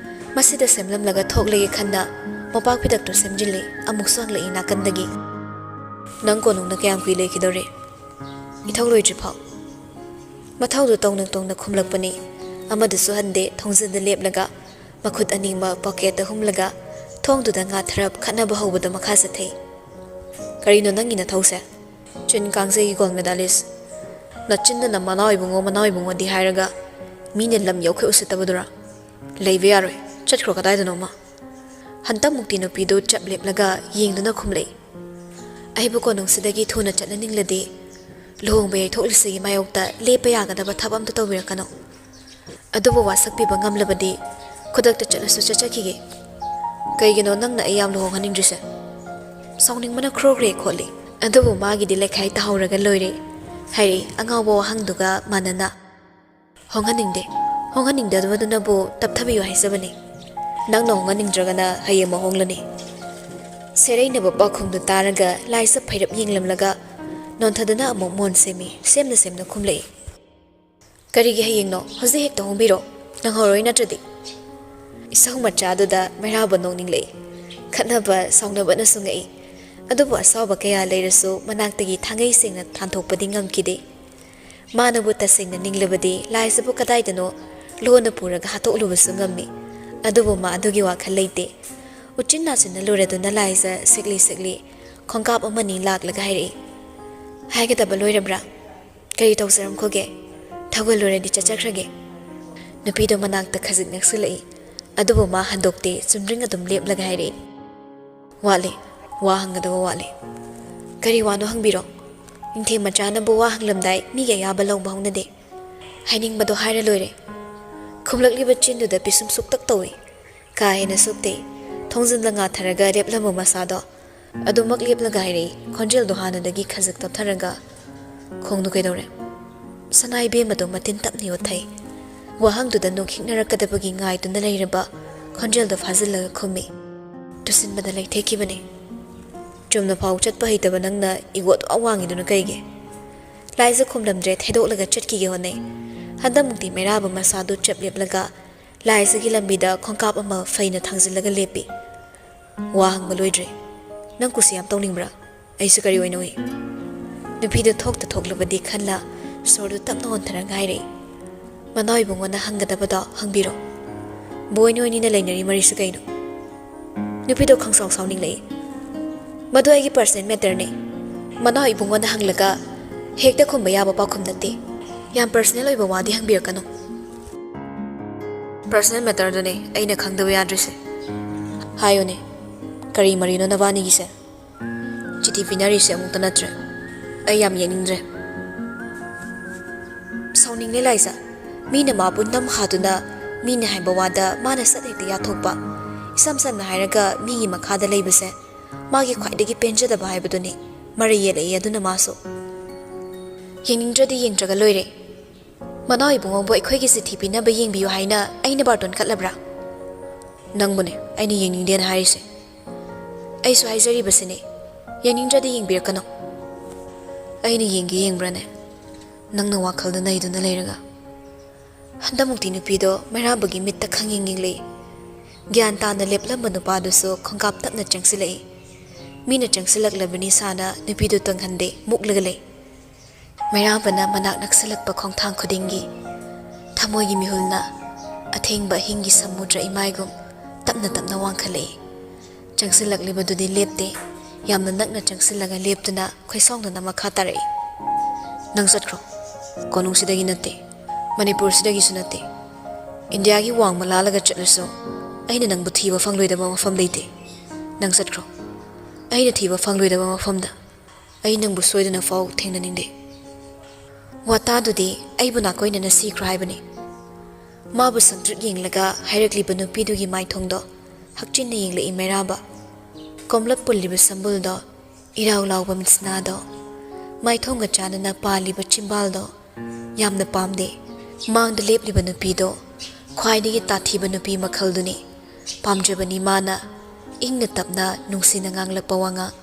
ꯃꯁꯤꯗ ꯁꯦꯝꯂꯝꯂꯒ ꯊꯣꯛꯂꯒꯦ ꯈꯟꯅ ꯃꯣꯝꯄꯥꯛ ꯐꯤꯗꯛꯇꯨ ꯁꯦꯝꯖꯤꯜꯂꯤ꯫ ꯑꯃꯨꯛꯁꯨ ꯍꯪꯂꯛꯏ ꯅꯥꯀꯟꯗꯒꯤ, "ꯅꯪ ꯀꯣꯅꯨꯡꯗ ꯀꯌꯥꯝ ꯀꯨꯏ ꯂꯩꯈꯤꯗꯧꯔꯦ?" "ꯏꯊꯧ ꯂꯣꯏꯗ꯭ꯔꯤꯐꯥꯎ꯫" ꯃꯊꯧꯗꯨ ꯇꯧꯅ ꯇꯧꯅ ꯈꯨꯝꯂꯛꯄꯅꯤ꯫ ꯑꯃꯗꯨꯁꯨ ꯍꯟꯗꯦ, ꯊꯣꯡꯖꯤꯟꯗ ꯂꯦꯞꯂꯒ ꯃꯈꯨꯠ ꯑꯅꯤꯃꯛ ꯄꯣꯀꯦꯠꯇ ꯍꯨꯝꯂꯒ ꯊꯣꯡꯗꯨꯗ ꯉꯥꯊꯔꯞ ꯈꯠꯅꯕ ꯍꯧꯕꯗ ꯃꯈꯥ ꯆꯠꯊꯩ꯫ "ꯀꯔꯤꯅꯣ ꯅꯪꯒꯤ ꯅꯊꯧꯁꯦ? ꯆꯤꯟ ꯀꯥꯡꯖꯩꯒꯤ ꯒꯣꯜ ꯃꯦꯗꯥꯂꯤꯁ꯫ ꯅꯆꯤꯟꯗꯅ ꯃꯅꯥꯎ ꯏꯕꯨꯡꯉꯣ, ꯃꯅꯥꯎ ꯏꯕꯨꯡꯉꯣꯗꯤ ꯍꯥꯏꯔꯒ ꯃꯤꯅ ꯂꯝ ꯌꯧꯈꯩ ꯎꯁꯤꯠꯇꯕꯗꯨꯔꯥ? ꯂꯩꯕ ꯌꯥꯔꯣꯏ, ꯆꯠꯈ꯭ꯔꯣ ꯀꯗꯥꯏꯗꯅꯣꯃ꯫" ꯍꯟꯇꯛꯃꯨꯛꯇꯤ ꯅꯨꯄꯤꯗꯨ ꯆꯞ ꯂꯦꯞꯂꯒ ꯌꯦꯡꯗꯨꯅ ꯈꯨꯝꯂꯛꯏ꯫ "ꯑꯩꯕꯨ ꯀꯣꯅꯨꯡꯁꯤꯗꯒꯤ ꯊꯨꯅ ꯆꯠꯍꯟꯅꯤꯡꯂꯗꯤ ꯂꯨꯍꯣꯡꯕ ꯌꯩꯊꯣꯛꯂꯤꯁꯤꯒꯤ ꯃꯥꯌꯣꯛꯇ ꯂꯦꯞꯄ ꯌꯥꯒꯗꯕ ꯊꯕꯛ ꯑꯝꯇ ꯇꯧꯕꯤꯔꯛꯀꯅꯨ꯫ ꯑꯗꯨꯕꯨ ꯋꯥꯁꯛꯄꯤꯕ ꯉꯝꯂꯕꯗꯤ ꯈꯨꯗꯛꯇ ꯆꯠꯂꯁꯨ ꯆꯠꯆꯈꯤꯒꯦ꯫" "ꯀꯩꯒꯤꯅꯣ ꯅꯪꯅ ꯑꯩ ꯌꯥꯝ ꯂꯨꯍꯣꯡꯍꯟꯅꯤꯡꯗ꯭ꯔꯤꯁꯦ?" "ꯁꯥꯎꯅꯤꯡꯕꯅ ꯈ꯭ꯔꯣ ꯈ꯭ꯔꯦ ꯈꯣꯠꯂꯤ꯫" "ꯑꯗꯨꯕꯨ ꯃꯥꯒꯤꯗꯤ ꯂꯩꯈꯥꯏ ꯇꯥꯍꯧꯔꯒ ꯂꯣꯏꯔꯦ" ꯍꯥꯏꯔꯛꯏ ꯑꯉꯥꯎꯕ ꯋꯥꯍꯪꯗꯨꯒ ꯃꯥꯟꯅꯅ꯫ "ꯍꯣꯡꯍꯟꯅꯤꯡꯗꯦ꯫ ꯍꯣꯡꯍꯟꯅꯤꯡꯗꯕꯗꯨꯅꯕꯨ ꯇꯞꯊꯕꯤꯌꯨ ꯍꯥꯏꯖꯕꯅꯤ꯫ ꯅꯪꯅ ꯍꯣꯡꯍꯟꯅꯤꯡꯗ꯭ꯔꯒꯅ ꯍꯌꯦꯡꯃꯛ ꯍꯣꯡꯂꯅꯤ꯫" ꯁꯦꯔꯩꯅꯕ ꯄꯥꯎꯈꯨꯝꯗꯨ ꯇꯥꯔꯒ ꯂꯥꯏꯖ ꯐꯩꯔꯞ ꯌꯦꯡꯂꯝꯂꯒ ꯅꯣꯟꯊꯗꯨꯅ ꯑꯃꯨꯛ ꯃꯣꯟ ꯁꯦꯝꯃꯤ, ꯁꯦꯝꯅ ꯁꯦꯝꯅ ꯈꯨꯝꯂꯛꯏ꯫ "ꯀꯔꯤꯒꯤ ꯍꯌꯦꯡꯅꯣ? ꯍꯧꯖꯤꯛ ꯍꯦꯛꯇ ꯍꯣꯡꯕꯤꯔꯣ꯫ ꯅꯪꯍꯧꯔꯣꯏ ꯅꯠꯇ꯭ꯔꯗꯤ꯫" ꯏꯁꯧ ꯃꯆꯥꯗꯨꯗ ꯃꯩꯔꯥꯕ ꯅꯣꯛꯅꯤꯡꯂꯛꯏ꯫ ꯈꯠꯅꯕ, ꯁꯥꯎꯅꯕꯅꯁꯨ ꯉꯛꯏ꯫ ꯑꯗꯨꯕꯨ ꯑꯁꯥꯎꯕ ꯀꯌꯥ ꯂꯩꯔꯁꯨ ꯃꯅꯥꯛꯇꯒꯤ ꯊꯥꯡꯒꯩ ꯁꯦꯡꯅ ꯊꯥꯟꯊꯣꯛꯄꯗꯤ ꯉꯝꯈꯤꯗꯦ꯫ ꯃꯥꯅꯕꯨ ꯇꯁꯦꯡꯅ ꯅꯤꯡꯂꯕꯗꯤ ꯂꯥꯏꯖꯕꯨ ꯀꯗꯥꯏꯗꯅꯣ ꯂꯣꯟꯅ ꯄꯨꯔꯒ ꯍꯥꯠꯇꯣꯛꯂꯨꯕꯁꯨ ꯉꯝꯃꯤ꯫ ꯑꯗꯨꯕꯨ ꯃꯥ ꯑꯗꯨꯒꯤ ꯋꯥꯈꯜ ꯂꯩꯇꯦ꯫ ꯎꯆꯤꯟ ꯅꯥꯆꯤꯟꯅ ꯂꯨꯔꯗꯨꯅ ꯂꯥꯏꯖ ꯁꯤꯛꯂꯤ ꯁꯤꯛꯂꯤ ꯈꯣꯡꯀꯥꯞ ꯑꯃꯅꯤ ꯂꯥꯛꯂꯒ ꯍꯥꯏꯔꯛꯏ, "ꯍꯥꯏꯒꯗꯕ ꯂꯣꯏꯔꯕ꯭ꯔꯥ? ꯀꯔꯤ ꯇꯧꯖꯔꯝꯈꯣꯒꯦ? ꯊꯧꯒꯜꯂꯨꯔꯗꯤ ꯆꯠꯆꯈ꯭ꯔꯒꯦ꯫" ꯅꯨꯄꯤꯗꯣ ꯃꯅꯥꯛꯇ ꯈꯖꯤꯛ ꯅꯛꯁꯤꯜꯂꯛꯏ꯫ ꯑꯗꯨꯕꯨ ꯃꯥ ꯍꯟꯗꯣꯛꯇꯦ, ꯆꯨꯝꯗ꯭ꯔꯤꯡ ꯑꯗꯨꯝ ꯂꯦꯞꯂꯒ ꯍꯥꯏꯔꯛꯏ, "ꯋꯥꯠꯂꯤ, ꯋꯥ ꯍꯪꯒꯗꯕ ꯋꯥꯠꯂꯤ꯫" "ꯀꯔꯤ ꯋꯥꯅꯣ ꯍꯪꯕꯤꯔꯣ꯫ ꯅꯤꯡꯊꯦꯝ ꯃꯆꯥꯅꯕꯨ ꯋꯥ ꯍꯪꯂꯝꯗꯥꯏ ꯃꯤꯒꯤ ꯑꯌꯥꯕ ꯂꯧꯕ ꯍꯧꯅꯗꯦ꯫ ꯍꯥꯏꯅꯤꯡꯕꯗꯣ ꯍꯥꯏꯔ ꯂꯣꯏꯔꯦ꯫" ꯈꯨꯝꯂꯛꯂꯤꯕ ꯆꯤꯟꯗꯨꯗ ꯄꯤꯁꯨꯝ ꯁꯨꯛꯇꯛ ꯇꯧꯏ꯫ ꯀꯥ ꯍꯦꯟꯅ ꯁꯨꯛꯇꯦ꯫ ꯊꯣꯡꯖꯤꯟꯗ ꯉꯥꯊꯔꯒ ꯂꯦꯞꯂꯝꯕ ꯃꯁꯥꯗꯣ ꯑꯗꯨꯃꯛ ꯂꯦꯞꯂꯒ ꯍꯥꯏꯔꯛꯏ, ꯈꯣꯟꯖꯦꯜꯗꯣ ꯍꯥꯟꯅꯗꯒꯤ ꯈꯖꯤꯛ ꯇꯞꯊꯔꯒ, "ꯈꯣꯡꯗꯨ ꯀꯩꯗꯧꯔꯦ?" ꯁꯅꯥ ꯏꯕꯦꯝꯃꯗꯣ ꯃꯇꯤꯟ ꯇꯞꯅ ꯌꯣꯠꯊꯩ꯫ ꯋꯥꯍꯪꯗꯨꯗ ꯅꯣꯛꯈꯤꯛꯅꯔꯛꯀꯗꯕꯒꯤ ꯉꯥꯏꯗꯨꯅ ꯂꯩꯔꯕ ꯈꯣꯟꯖꯦꯜꯗꯣ ꯐꯥꯖꯤꯜꯂꯒ ꯈꯨꯝꯃꯤ, "ꯇꯨꯁꯤꯟꯕꯗ ꯂꯩꯊꯦꯛꯈꯤꯕꯅꯤ꯫" "ꯆꯨꯝꯅ ꯐꯥꯎ ꯆꯠꯄ ꯍꯩꯇꯕ ꯅꯪꯅ ꯏꯒꯣ ꯑꯗꯨꯛ ꯋꯥꯡꯉꯤꯗꯨꯅ ꯀꯩꯒꯤ?" ꯂꯥꯏꯖ ꯈꯨꯝꯂꯝꯗ꯭ꯔꯦ, ꯊꯩꯗꯣꯛꯂꯒ ꯆꯠꯈꯤꯒꯦ ꯍꯣꯠꯅꯩ꯫ ꯍꯟꯗꯛꯃꯨꯛꯇꯤ ꯃꯩꯔꯥꯕ ꯃꯁꯥꯗꯨ ꯆꯞ ꯂꯦꯞꯂꯒ ꯂꯥꯏꯖꯒꯤ ꯂꯝꯕꯤꯗ ꯈꯣꯡꯀꯥꯞ ꯑꯃ ꯐꯩꯅ ꯊꯥꯡꯖꯤꯜꯂꯒ ꯂꯦꯞꯄꯤ꯫ "ꯋꯥ ꯍꯪꯕ ꯂꯣꯏꯗ꯭ꯔꯤ꯫ ꯅꯪ ꯀꯨꯁꯤ ꯌꯥꯝ ꯇꯧꯅꯤꯡꯕ꯭ꯔꯥ? ꯑꯩꯁꯨ ꯀꯔꯤ ꯑꯣꯏꯅ ꯎꯏ?" ꯅꯨꯄꯤꯗꯨ ꯊꯣꯛꯇ ꯊꯣꯛꯂꯕꯗꯤ ꯈꯜꯂ ꯁꯣꯔꯗꯨ ꯇꯞꯅ ꯍꯣꯟꯊꯔꯒ ꯍꯥꯏꯔꯛꯏ, "ꯃꯅꯥꯎ ꯏꯕꯨꯡꯉꯣꯅ ꯍꯪꯒꯗꯕꯗꯣ ꯍꯪꯕꯤꯔꯣ꯫" "ꯕꯣꯏ ꯅꯣꯏꯅꯤꯅ ꯂꯩꯅꯔꯤ ꯃꯔꯤꯁꯤ ꯀꯩꯅꯣ?" ꯅꯨꯄꯤꯗꯣ ꯈꯪꯁꯥꯎ ꯁꯥꯎꯅꯤꯡꯂꯛꯏ꯫ "ꯃꯗꯨ ꯑꯩꯒꯤ ꯄꯔꯁꯅꯦꯜ ꯃꯦꯇꯔꯅꯤ꯫ ꯃꯅꯥꯎ ꯏꯕꯨꯡꯉꯣꯅ ꯍꯪꯂꯒ ꯍꯦꯛꯇ ꯈꯨꯝꯕ ꯌꯥꯕ ꯄꯥꯎꯈꯨꯝ ꯅꯠꯇꯦ꯫ ꯌꯥꯝ ꯄꯔꯁꯅꯦꯜ ꯑꯣꯏꯕ ꯋꯥꯗꯤ ꯍꯪꯕꯤꯔꯛꯀꯅꯨ꯫" "ꯄꯔꯁꯅꯦꯜ ꯃꯦꯇꯔꯗꯨꯅꯦ ꯑꯩꯅ ꯈꯪꯗꯕ ꯌꯥꯗ꯭ꯔꯤꯁꯦ꯫" "ꯍꯥꯏꯌꯨꯅꯦ, ꯀꯔꯤ ꯃꯔꯤꯅꯣ ꯅꯕꯥꯅꯤꯒꯤꯁꯦ?" "ꯆꯤꯊꯤ ꯄꯤꯅꯔꯤꯁꯦ ꯑꯃꯨꯛꯇ ꯅꯠꯇ꯭ꯔꯦ꯫ ꯑꯩ ꯌꯥꯝ ꯌꯦꯡꯅꯤꯡꯗ꯭ꯔꯦ꯫" ꯁꯥꯎꯅꯤꯡꯂꯦ ꯂꯥꯏꯖ꯫ ꯃꯤꯅ ꯃꯥꯕꯨ ꯅꯝ ꯍꯥꯗꯨꯅ, ꯃꯤꯅ ꯍꯥꯏꯕ ꯋꯥꯗ ꯃꯥꯅ ꯁꯠ ꯍꯦꯛꯇ ꯌꯥꯊꯣꯛꯄ꯫ ꯏꯁꯝ ꯁꯝꯅ ꯍꯥꯏꯔꯒ ꯃꯤꯒꯤ ꯃꯈꯥꯗ ꯂꯩꯕꯁꯦ ꯃꯥꯒꯤ ꯈ꯭ꯋꯥꯏꯗꯒꯤ ꯄꯦꯟꯖꯗꯕ ꯍꯥꯏꯕꯗꯨꯅꯤ꯫ ꯃꯔꯩ ꯌꯦꯠꯂꯛꯏ ꯑꯗꯨꯅ ꯃꯥꯁꯨ꯫ "ꯌꯦꯡꯅꯤꯡꯗ꯭ꯔꯗꯤ ꯌꯦꯡꯗ꯭ꯔꯒ ꯂꯣꯏꯔꯦ꯫ ꯃꯅꯥꯎ ꯏꯕꯨꯡꯉꯣꯕꯨ ꯑꯩꯈꯣꯏꯒꯤ ꯆꯤꯊꯤ ꯄꯤꯅꯕ ꯌꯦꯡꯕꯤꯌꯨ ꯍꯥꯏꯅ ꯑꯩꯅ ꯕꯥꯔꯇꯣꯟ ꯀꯠꯂꯕ꯭ꯔꯥ?" "ꯅꯪꯕꯨꯅꯦ ꯑꯩꯅ ꯌꯦꯡꯅꯤꯡꯗꯦꯅ ꯍꯥꯏꯔꯤꯁꯦ꯫ ꯑꯩꯁꯨ ꯍꯥꯏꯖꯔꯤꯕꯁꯤꯅꯦ, ꯌꯦꯡꯅꯤꯡꯗ꯭ꯔꯗꯤ ꯌꯦꯡꯕꯤꯔꯛꯀꯅꯨ꯫" "ꯑꯩꯅ ꯌꯦꯡꯒꯦ ꯌꯦꯡꯕ꯭ꯔꯥꯅꯦ? ꯅꯪꯅ ꯋꯥꯈꯜꯗ ꯅꯩꯗꯨꯅ ꯂꯩꯔꯒ꯫" ꯍꯟꯗꯛꯃꯨꯛꯇꯤ ꯅꯨꯄꯤꯗꯣ ꯃꯩꯔꯥꯕꯒꯤ ꯃꯤꯠꯇ ꯈꯪꯌꯦꯡ ꯌꯦꯡꯂꯛꯏ꯫ ꯒ꯭ꯌꯥꯟ ꯇꯥꯅ ꯂꯦꯞꯂꯝꯕ ꯅꯨꯄꯥꯗꯨꯁꯨ ꯈꯣꯡꯀꯥꯞ ꯇꯞꯅ ꯆꯪꯁꯤꯜꯂꯛꯏ꯫ ꯃꯤꯅ ꯆꯪꯁꯤꯜꯂꯛꯂꯕꯅꯤ ꯁꯥꯅ ꯅꯨꯄꯤꯗꯨ ꯇꯣꯡꯍꯟꯗꯦ, ꯃꯨꯛꯂꯒ ꯂꯩ꯫ ꯃꯩꯔꯥꯕꯅ ꯃꯅꯥꯛ ꯅꯛꯁꯤꯜꯂꯛꯄ ꯈꯣꯡꯊꯥꯡ ꯈꯨꯗꯤꯡꯒꯤ ꯊꯃꯣꯏꯒꯤ ꯃꯤꯍꯨꯜꯅ ꯑꯊꯦꯡꯕ ꯑꯍꯤꯡꯒꯤ ꯁꯃꯨꯗ꯭ꯔ ꯏꯃꯥꯏꯒꯨꯝ ꯇꯞꯅ ꯇꯞꯅ ꯋꯥꯡꯈꯠꯂꯛꯏ꯫ ꯆꯪꯁꯤꯜꯂꯛꯂꯤꯕꯗꯨꯗꯤ ꯂꯦꯞꯇꯦ꯫ ꯌꯥꯝꯅ ꯅꯛꯅ ꯆꯪꯁꯤꯜꯂꯒ ꯂꯦꯞꯇꯨꯅ ꯈꯣꯏꯁꯥꯎꯅꯅ ꯃꯈꯥ ꯇꯥꯔꯛꯏ꯫ "ꯅꯪ ꯆꯠꯈ꯭ꯔꯣ꯫ ꯀꯣꯅꯨꯡꯁꯤꯗꯒꯤ ꯅꯠꯇꯦ, ꯃꯅꯤꯄꯨꯔꯁꯤꯗꯒꯤꯁꯨ ꯅꯠꯇꯦ, ꯏꯟꯗꯤꯌꯥꯒꯤ ꯋꯥꯡꯃ ꯂꯥꯜꯂꯒ ꯆꯠꯂꯁꯨ ꯑꯩꯅ ꯅꯪꯕꯨ ꯊꯤꯕ ꯐꯪꯂꯣꯏꯗꯕ ꯃꯐꯝ ꯂꯩꯇꯦ꯫ ꯅꯪ ꯆꯠꯈ꯭ꯔꯣ꯫ ꯑꯩꯅ ꯊꯤꯕ ꯐꯪꯂꯣꯏꯗꯕ ꯃꯐꯝꯗ ꯑꯩ ꯅꯪꯕꯨ ꯁꯣꯏꯗꯅ ꯐꯥꯎ ꯊꯦꯡꯅꯅꯤꯡꯗꯦ꯫" ꯋꯥꯇꯥꯗꯨꯗꯤ ꯑꯩꯕꯨ ꯅꯥꯀꯣꯏꯅꯅ ꯁꯤꯈ꯭ꯔꯣ ꯍꯥꯏꯕꯅꯤ꯫ ꯃꯥꯕꯨ ꯁꯪꯇ꯭ꯔꯤꯛ ꯌꯦꯡꯂꯒ ꯍꯥꯏꯔꯛꯂꯤꯕ ꯅꯨꯄꯤꯗꯨꯒꯤ ꯃꯥꯏꯊꯣꯡꯗꯣ ꯍꯛꯆꯤꯟꯅ ꯌꯦꯡꯂꯛꯏ ꯃꯩꯔꯥꯕ꯫ ꯀꯣꯝꯂꯞ ꯄꯨꯜꯂꯤꯕ ꯁꯝꯕꯨꯜꯗꯣ, ꯏꯔꯥꯎ ꯂꯥꯎꯕ ꯃꯤꯠꯁꯅꯥꯗꯣ, ꯃꯥꯏꯊꯣꯡꯒ ꯆꯥꯟꯅꯅ ꯄꯥꯜꯂꯤꯕ ꯆꯤꯝꯕꯥꯜꯗꯣ ꯌꯥꯝꯅ ꯄꯥꯝꯗꯦ꯫ ꯃꯥꯡꯗ ꯂꯦꯞꯂꯤꯕ ꯅꯨꯄꯤꯗꯣ ꯈ꯭ꯋꯥꯏꯗꯒꯤ ꯇꯥꯊꯤꯕ ꯅꯨꯄꯤ ꯃꯈꯜꯗꯨꯅꯤ꯫ ꯄꯥꯝꯖꯕꯅꯤ ꯃꯥꯅ꯫ ꯏꯪꯅ ꯇꯞꯅ ꯅꯨꯡꯁꯤꯅ ꯉꯥꯡꯂꯛꯄ ꯋꯥꯉꯥꯡ꯫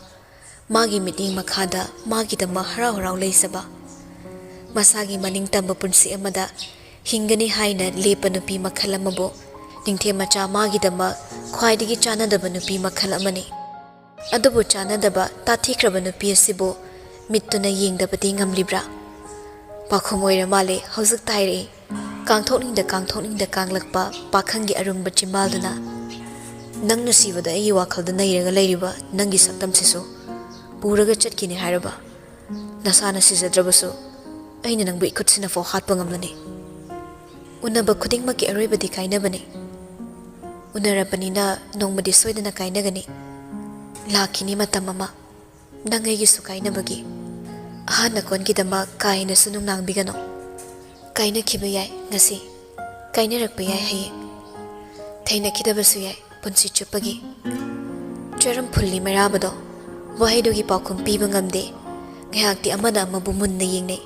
ꯃꯥꯒꯤ ꯃꯤꯠꯌꯦꯡ ꯃꯈꯥꯗ ꯃꯥꯒꯤꯗꯃꯛ ꯍꯔꯥꯎ ꯍꯔꯥꯎ ꯂꯩꯖꯕ꯫ ꯃꯁꯥꯒꯤ ꯃꯅꯤꯡ ꯇꯝꯕ ꯄꯨꯟꯁꯤ ꯑꯃꯗ ꯍꯤꯡꯒꯅꯤ ꯍꯥꯏꯅ ꯂꯦꯞꯄ ꯅꯨꯄꯤ ꯃꯈꯜ ꯑꯃꯕꯨ ꯅꯤꯡꯊꯦꯝ ꯃꯆꯥ ꯃꯥꯒꯤꯗꯃꯛ ꯈ꯭ꯋꯥꯏꯗꯒꯤ ꯆꯥꯟꯅꯗꯕ ꯅꯨꯄꯤ ꯃꯈꯜ ꯑꯃꯅꯤ꯫ ꯑꯗꯨꯕꯨ ꯆꯥꯟꯅꯗꯕ ꯇꯥꯊꯤꯈ꯭ꯔꯕ ꯅꯨꯄꯤ ꯑꯁꯤꯕꯨ ꯃꯤꯠꯇꯨꯅ ꯌꯦꯡꯗꯕꯗꯤ ꯉꯝꯂꯤꯕ꯭ꯔꯥ? ꯄꯥꯈꯨꯝ ꯑꯣꯏꯔ ꯃꯥꯜꯂꯦ ꯍꯧꯖꯤꯛ ꯇꯥꯏꯔꯛꯏ꯫ ꯀꯥꯡꯊꯣꯛꯅꯤꯡꯗ ꯀꯥꯡꯊꯣꯛꯅꯤꯡꯗ ꯀꯥꯡꯂꯛꯄ ꯄꯥꯈꯪꯒꯤ ꯑꯔꯨꯝꯕ ꯆꯤꯝꯕꯥꯜꯗꯨꯅ, "ꯅꯪ ꯅꯨꯡꯁꯤꯕꯗ ꯑꯩꯒꯤ ꯋꯥꯈꯜꯗ ꯅꯩꯔꯒ ꯂꯩꯔꯤꯕ ꯅꯪꯒꯤ ꯁꯛꯇꯝꯁꯤꯁꯨ ꯄꯨꯔꯒ ꯆꯠꯈꯤꯅꯤ ꯍꯥꯏꯔꯕ? ꯅꯁꯥꯅ ꯁꯤꯖꯗ꯭ꯔꯕꯁꯨ ꯑꯩꯅ ꯅꯪꯕꯨ ꯏꯈꯨꯠꯁꯤꯅꯐꯥꯎ ꯍꯥꯠꯄ ꯉꯝꯂꯅꯤ꯫ ꯎꯅꯕ ꯈꯨꯗꯤꯡꯃꯛꯀꯤ ꯑꯔꯣꯏꯕꯗꯤ ꯀꯥꯏꯅꯕꯅꯤ꯫ ꯎꯅꯔꯕꯅꯤꯅ ꯅꯣꯡꯃꯗꯤ ꯁꯣꯏꯗꯅ ꯀꯥꯏꯅꯒꯅꯤ꯫ ꯂꯥꯛꯈꯤꯅꯤ ꯃꯇꯝ ꯑꯃ, ꯅꯪ ꯑꯩꯒꯤꯁꯨ ꯀꯥꯏꯅꯕꯒꯤ꯫ ꯑꯍꯥꯟ ꯑꯀꯣꯟꯒꯤꯗꯃꯛ ꯀꯥ ꯍꯦꯟꯅꯁꯨ ꯅꯨꯡꯅꯥꯡꯕꯤꯒꯅꯨ꯫ ꯀꯥꯏꯅꯈꯤꯕ ꯌꯥꯏ ꯉꯁꯤ, ꯀꯥꯏꯅꯔꯛꯄ ꯌꯥꯏ ꯍꯌꯦꯡ, ꯊꯦꯡꯅꯈꯤꯗꯕꯁꯨ ꯌꯥꯏ ꯄꯨꯟꯁꯤ ꯆꯨꯞꯄꯒꯤ꯫" ꯆꯔꯝ ꯐꯨꯜꯂꯤ ꯃꯩꯔꯥꯕꯗꯣ ꯋꯥꯍꯩꯗꯨꯒꯤ ꯄꯥꯎꯈꯨꯝ ꯄꯤꯕ ꯉꯝꯗꯦ꯫ ꯉꯥꯏꯍꯥꯛꯇꯤ ꯑꯃꯅ ꯑꯃꯕꯨ ꯃꯨꯟꯅ ꯌꯦꯡꯅꯩ꯫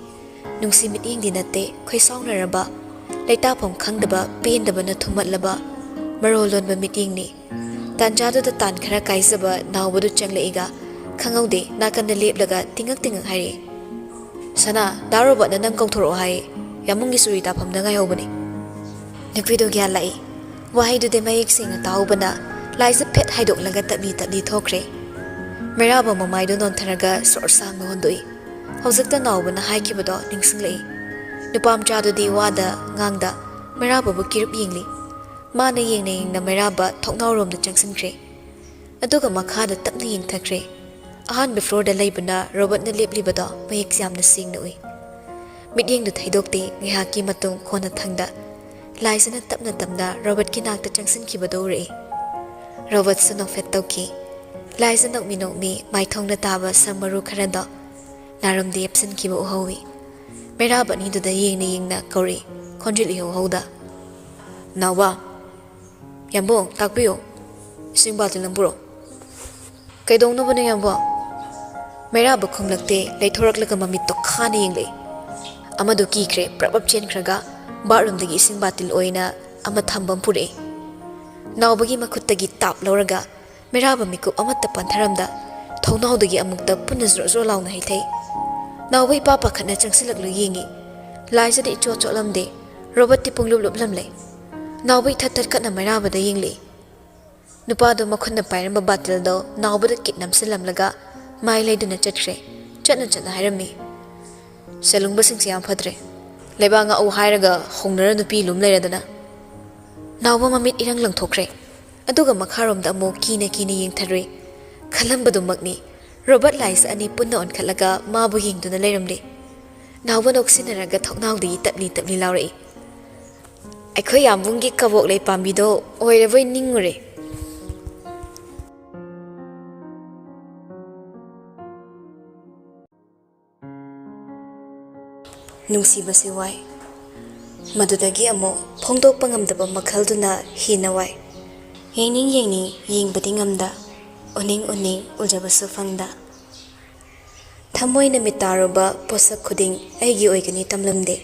ꯅꯨꯡꯁꯤ ꯃꯤꯠꯌꯦꯡꯗꯤ ꯅꯠꯇꯦ, ꯈꯣꯏꯁꯥꯎꯅꯔꯕ, ꯂꯩꯇꯥꯐꯝ ꯈꯪꯗꯕ, ꯄꯦꯟꯗꯕꯅ ꯊꯨꯝꯍꯠꯂꯕ, ꯃꯔꯣꯜ ꯂꯣꯟꯕ ꯃꯤꯠꯌꯦꯡꯅꯤ꯫ ꯇꯥꯟꯖꯥꯗꯨꯗ ꯇꯥꯟ ꯈꯔ ꯀꯥꯏꯖꯕ ꯅꯥꯎꯕꯗꯨ ꯆꯪꯂꯛꯏꯒ ꯈꯪꯍꯧꯗꯦ ꯅꯥꯀꯟꯗ ꯂꯦꯞꯂꯒ ꯇꯤꯡꯉꯛ ꯇꯤꯡꯉꯛ ꯍꯥꯏꯔꯛꯏ, "ꯁꯅꯥ, ꯗꯥ ꯔꯣꯕꯔꯠꯅ ꯅꯪ ꯀꯧꯊꯣꯔꯛꯑꯣ ꯍꯥꯏ, ꯌꯥꯃꯨꯡꯒꯤ ꯆꯨꯔꯤ ꯇꯥꯐꯝꯗ ꯉꯥꯏꯍꯧꯕꯅꯤ꯫" ꯅꯨꯄꯤꯗꯨ ꯒ꯭ꯌꯥꯟ ꯂꯥꯛꯏ꯫ ꯋꯥꯍꯩꯗꯨꯗꯤ ꯃꯌꯦꯛ ꯁꯦꯡꯅ ꯇꯥꯍꯧꯕꯅ ꯂꯥꯏꯁꯦ ꯐꯦꯠ ꯍꯥꯏꯗꯣꯛꯂꯒ ꯇꯞꯂꯤ ꯇꯞꯂꯤ ꯊꯣꯛꯈ꯭ꯔꯦ꯫ ꯃꯩꯔꯥꯕ ꯃꯃꯥꯏꯗꯨ ꯅꯣꯟꯊꯔꯒ ꯁꯣꯔ ꯁꯥꯡꯅ ꯍꯣꯟꯗꯣꯛꯏ꯫ ꯍꯧꯖꯤꯛꯇ ꯅꯥꯎꯕꯅ ꯍꯥꯏꯈꯤꯕꯗꯣ ꯅꯤꯡꯁꯤꯡꯂꯛꯏ꯫ ꯅꯨꯄꯥ ꯃꯆꯥꯗꯨꯗꯤ ꯋꯥꯗ ꯉꯥꯡꯗ ꯃꯩꯔꯥꯕꯕꯨ ꯀꯤꯔꯨꯞ ꯌꯦꯡꯂꯤ꯫ ꯃꯥꯅ ꯌꯦꯡꯅ ꯌꯦꯡꯅ ꯃꯩꯔꯥꯕ ꯊꯣꯡꯅꯥꯎꯔꯣꯝꯗ ꯆꯪꯁꯤꯟꯈ꯭ꯔꯦ꯫ ꯑꯗꯨꯒ ꯃꯈꯥꯗ ꯇꯞꯅ ꯌꯦꯡꯊꯈ꯭ꯔꯦ꯫ ꯑꯍꯥꯟꯕ ꯐ꯭ꯂꯣꯔꯗ ꯂꯩꯕꯅ ꯔꯣꯕꯔꯠꯅ ꯂꯦꯞꯂꯤꯕꯗꯣ ꯃꯌꯦꯛ ꯌꯥꯝꯅ ꯁꯦꯡꯅ ꯎꯏ꯫ ꯃꯤꯠꯌꯦꯡꯗꯨ ꯊꯩꯗꯣꯛꯇꯦ꯫ ꯉꯥꯏꯍꯥꯛꯀꯤ ꯃꯇꯨꯡ ꯈꯣꯟꯅꯊꯪꯗ ꯂꯥꯏꯖꯅ ꯇꯞꯅ ꯇꯞꯅ ꯔꯣꯕꯔꯠꯀꯤ ꯅꯥꯛꯇ ꯆꯪꯁꯤꯟꯈꯤꯕꯗꯨ ꯎꯔꯛꯏ꯫ ꯔꯣꯕꯔꯠꯁꯨ ꯅꯣꯛꯐꯦꯠ ꯇꯧꯈꯤ꯫ ꯂꯥꯏꯖ ꯅꯣꯛꯃꯤ ꯅꯣꯛꯃꯤ ꯃꯥꯏꯊꯣꯡꯗ ꯇꯥꯕ ꯁꯝ ꯃꯔꯨ ꯈꯔꯗꯣ ꯅꯥꯔꯣꯝꯗ ꯌꯦꯞꯁꯤꯟꯈꯤꯕ ꯎꯍꯧꯏ꯫ ꯃꯩꯔꯥꯕ ꯑꯅꯤꯗꯨꯗ ꯌꯦꯡꯅ ꯌꯦꯡꯅ ꯀꯧꯔꯛꯏ, ꯈꯣꯟꯖꯦꯜ ꯏꯍꯧ ꯍꯧꯗ꯫ "ꯅꯥꯎꯕ, ꯌꯥꯝꯕꯨꯡ, ꯇꯥꯛꯄꯤꯌꯨ, ꯏꯁꯤꯡ ꯕꯥꯇꯤꯜ ꯑꯃ ꯄꯨꯔꯛꯑꯣ꯫" "ꯀꯩꯗꯧꯅꯕꯅꯣ, ꯌꯥꯝꯕꯨꯡ?" ꯃꯩꯔꯥꯕ ꯈꯨꯝꯂꯛꯇꯦ꯫ ꯂꯩꯊꯣꯔꯛꯂꯒ ꯃꯃꯤꯠꯇꯣ ꯈꯥꯅ ꯌꯦꯡꯂꯛꯏ꯫ ꯑꯃꯗꯨ ꯀꯤꯈ꯭ꯔꯦ꯫ ꯄ꯭ꯔꯞ ꯄ꯭ꯔꯞ ꯆꯦꯟꯈ꯭ꯔꯒ ꯕꯥꯠꯔꯨꯝꯗꯒꯤ ꯏꯁꯤꯡ ꯕꯥꯇꯤꯜ ꯑꯣꯏꯅ ꯑꯃ ꯊꯝꯕ ꯑꯃ ꯄꯨꯔꯛꯏ꯫ ꯅꯥꯎꯕꯒꯤ ꯃꯈꯨꯠꯇꯒꯤ ꯇꯥꯞ ꯂꯧꯔꯒ ꯃꯩꯔꯥꯕ ꯃꯤꯀꯨꯞ ꯑꯃꯠꯇ ꯄꯟꯊꯔꯝꯗ ꯊꯣꯡꯅꯥꯎꯗꯒꯤ ꯑꯃꯨꯛꯇ ꯄꯨꯟꯅ ꯖ꯭ꯔꯣ ꯖ꯭ꯔꯣ ꯂꯥꯎꯅ ꯍꯩꯊꯩ꯫ ꯅꯥꯎꯕ ꯏꯄꯥ ꯄꯥꯈꯠꯅ ꯆꯪꯁꯤꯜꯂꯛꯂꯨ ꯌꯦꯡꯉꯤ꯫ ꯂꯥꯏꯖꯗꯤ ꯏꯆꯣꯠ ꯆꯣꯠꯂꯝꯗꯦ꯫ ꯔꯣꯕꯔꯠꯇꯤ ꯄꯨꯡꯂꯨꯞ ꯂꯨꯞꯂꯝꯂꯦ꯫ ꯅꯥꯎꯕ ꯏꯊꯠ ꯊꯠꯀꯠꯅ ꯃꯩꯔꯥꯕꯗ ꯌꯦꯡꯂꯛꯏ꯫ ꯅꯨꯄꯥꯗꯨ ꯃꯈꯨꯠꯅ ꯄꯥꯏꯔꯝꯕ ꯕꯥꯇꯤꯜꯗꯣ ꯅꯥꯎꯕꯗ ꯀꯤꯛ ꯅꯝꯁꯤꯜꯂꯝꯂꯒ ꯃꯥꯏ ꯂꯩꯗꯨꯅ ꯆꯠꯈ꯭ꯔꯦ꯫ ꯆꯠꯅ ꯆꯠꯅ ꯍꯥꯏꯔꯝꯃꯤ, "ꯁꯦꯂꯨꯡꯕꯁꯤꯡꯁꯦ ꯌꯥꯝ ꯐꯠꯇ꯭ꯔꯦ꯫ ꯂꯩꯕꯥꯛ ꯉꯥꯛꯎ ꯍꯥꯏꯔꯒ ꯍꯧꯅꯔ ꯅꯨꯄꯤ ꯂꯨꯝ ꯂꯩꯔꯗꯅ꯫" ꯅꯥꯎꯕ ꯃꯃꯤꯠ ꯏꯔꯪ ꯂꯪꯊꯣꯛꯈ꯭ꯔꯦ꯫ ꯑꯗꯨꯒ ꯃꯈꯥꯔꯣꯝꯗ ꯑꯃꯨꯛ ꯀꯤꯅ ꯀꯤꯅ ꯌꯦꯡꯊꯔꯨꯏ꯫ ꯈꯜꯂꯝꯕꯗꯨꯃꯛꯅꯤ꯫ ꯔꯣꯕꯔꯠ ꯂꯥꯏꯁ ꯑꯅꯤ ꯄꯨꯟꯅ ꯑꯣꯟꯈꯠꯂꯒ ꯃꯥꯕꯨ ꯌꯦꯡꯗꯨꯅ ꯂꯩꯔꯝꯂꯦ꯫ ꯅꯥꯎꯕ ꯅꯣꯛꯁꯤꯟꯅꯔꯒ ꯊꯣꯡꯅꯥꯎꯗꯒꯤ ꯇꯞꯂꯤ ꯇꯞꯂꯤ ꯂꯥꯎꯔꯛꯏ, "ꯑꯩꯈꯣꯏ ꯌꯥꯝꯕꯨꯡꯒꯤ ꯀꯕꯣꯛ ꯂꯩ ꯄꯥꯝꯕꯤꯗꯣ ꯑꯣꯏꯔꯕꯣꯏ ꯅꯤꯡꯉꯨꯔꯦ꯫" ꯅꯨꯡꯁꯤꯕꯁꯤ ꯋꯥꯏ꯫ ꯃꯗꯨꯗꯒꯤ ꯑꯃꯨꯛ ꯐꯣꯡꯗꯣꯛꯄ ꯉꯝꯗꯕ ꯃꯈꯜꯗꯨꯅ ꯍꯦꯟꯅ ꯋꯥꯏ꯫ ꯌꯦꯡꯅꯤꯡ ꯌꯦꯡꯅꯤꯡ ꯌꯦꯡꯕꯗꯤ ꯉꯝꯗ, ꯎꯅꯤꯡ ꯎꯅꯤꯡ ꯎꯖꯕꯁꯨ ꯐꯪꯗ꯫ ꯊꯃꯣꯏꯅ ꯃꯤꯠ ꯇꯥꯔꯨꯕ ꯄꯣꯠꯁꯛ ꯈꯨꯗꯤꯡ ꯑꯩꯒꯤ ꯑꯣꯏꯒꯅꯤ ꯇꯝꯂꯝꯗꯦ꯫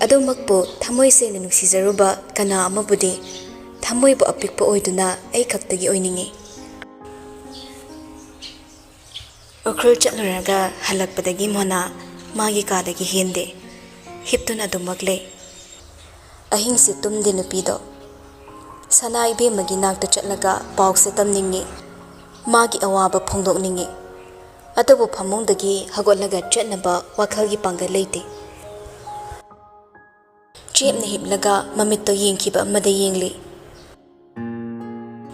ꯑꯗꯨꯃꯛꯄꯨ ꯊꯃꯣꯏ ꯁꯦꯡꯅ ꯅꯨꯡꯁꯤꯖꯔꯨꯕ ꯀꯅꯥ ꯑꯃꯕꯨꯗꯤ ꯊꯃꯣꯏꯕꯨ ꯑꯄꯤꯛꯄ ꯑꯣꯏꯗꯨꯅ ꯑꯩ ꯈꯛꯇꯒꯤ ꯑꯣꯏꯅꯤꯡꯏ꯫ ꯎꯈ꯭ꯔꯨꯜ ꯆꯠꯂꯨꯔꯒ ꯍꯜꯂꯛꯄꯗꯒꯤ ꯃꯣꯅꯥ ꯃꯥꯒꯤ ꯀꯥꯗꯒꯤ ꯍꯦꯟꯗꯦ꯫ ꯍꯤꯞꯇꯨꯅ ꯑꯗꯨꯃꯛ ꯂꯩ꯫ ꯑꯍꯤꯡꯁꯦ ꯇꯨꯝꯗꯦ ꯅꯨꯄꯤꯗꯣ꯫ ꯁꯅꯥ ꯏꯕꯦꯝꯃꯒꯤ ꯅꯥꯛꯇ ꯆꯠꯂꯒ ꯄꯥꯎꯁꯦ ꯇꯝꯅꯤꯡꯉꯤ꯫ ꯃꯥꯒꯤ ꯑꯋꯥꯕ ꯐꯣꯡꯗꯣꯛꯅꯤꯡꯉꯤ꯫ ꯑꯗꯨꯕꯨ ꯐꯃꯨꯡꯗꯒꯤ ꯍꯧꯒꯠꯂꯒ ꯆꯠꯅꯕ ꯋꯥꯈꯜꯒꯤ ꯄꯥꯡꯒꯜ ꯂꯩꯇꯦ꯫ ꯆꯦꯞꯅ ꯍꯤꯞꯂꯒ ꯃꯃꯤꯠꯇꯣ ꯌꯦꯡꯈꯤꯕ ꯑꯃꯗ ꯌꯦꯡꯂꯤ꯫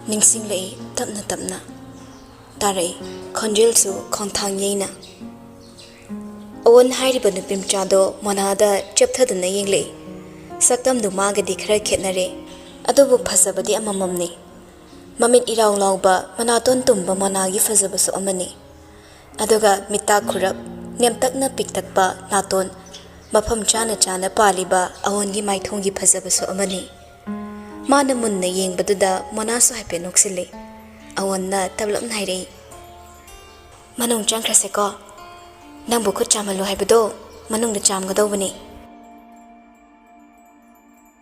ꯅꯤꯡꯁꯤꯡꯂꯛꯏ ꯇꯞꯅ ꯇꯞꯅ꯫ ꯇꯥꯔꯛꯏ ꯈꯣꯟꯖꯦꯜꯁꯨ ꯈꯣꯡꯊꯥꯡ ꯌꯩꯅ꯫ ꯑꯋꯣꯟ ꯍꯥꯏꯔꯤꯕ ꯅꯨꯄꯤꯃꯆꯥꯗꯣ ꯃꯣꯅꯥꯗ ꯆꯦꯞꯊꯗꯨꯅ ꯌꯦꯡꯂꯛꯏ꯫ ꯁꯛꯇꯝꯗꯨ ꯃꯥꯒꯗꯤ ꯈꯔ ꯈꯦꯠꯅꯔꯦ, ꯑꯗꯨꯕꯨ ꯐꯖꯕꯗꯤ ꯑꯃꯃꯝꯅꯤ꯫ ꯃꯃꯤꯠ ꯏꯔꯥꯎ ꯂꯥꯎꯕ, ꯃꯅꯥꯇꯣꯟ ꯇꯨꯝꯕ ꯃꯣꯅꯥꯒꯤ ꯐꯖꯕꯁꯨ ꯑꯃꯅꯤ꯫ ꯑꯗꯨꯒ ꯃꯤꯇꯥ ꯈꯨꯔꯞ, ꯅꯦꯝꯇꯛꯅ ꯄꯤꯛꯇꯛꯄ ꯅꯥꯇꯣꯟ, ꯃꯐꯝ ꯆꯥꯅ ꯆꯥꯅ ꯄꯥꯜꯂꯤꯕ ꯑꯋꯣꯟꯒꯤ ꯃꯥꯏꯊꯣꯡꯒꯤ ꯐꯖꯕꯁꯨ ꯑꯃꯅꯤ꯫ ꯃꯥꯅ ꯃꯨꯟꯅ ꯌꯦꯡꯕꯗꯨꯗ ꯃꯣꯅꯥꯁꯨ ꯍꯥꯏꯐꯦꯠ ꯅꯣꯛꯁꯤꯜꯂꯤ꯫ ꯑꯋꯣꯟꯅ ꯇꯞꯂꯞꯅ ꯍꯥꯏꯔꯛꯏ, "ꯃꯅꯨꯡ ꯆꯪꯈ꯭ꯔꯁꯦꯀꯣ꯫ ꯅꯪꯕꯨ ꯈꯨꯠ ꯆꯥꯝꯍꯜꯂꯨ ꯍꯥꯏꯕꯗꯣ ꯃꯅꯨꯡꯗ ꯆꯥꯝꯒꯗꯧꯕꯅꯤ꯫"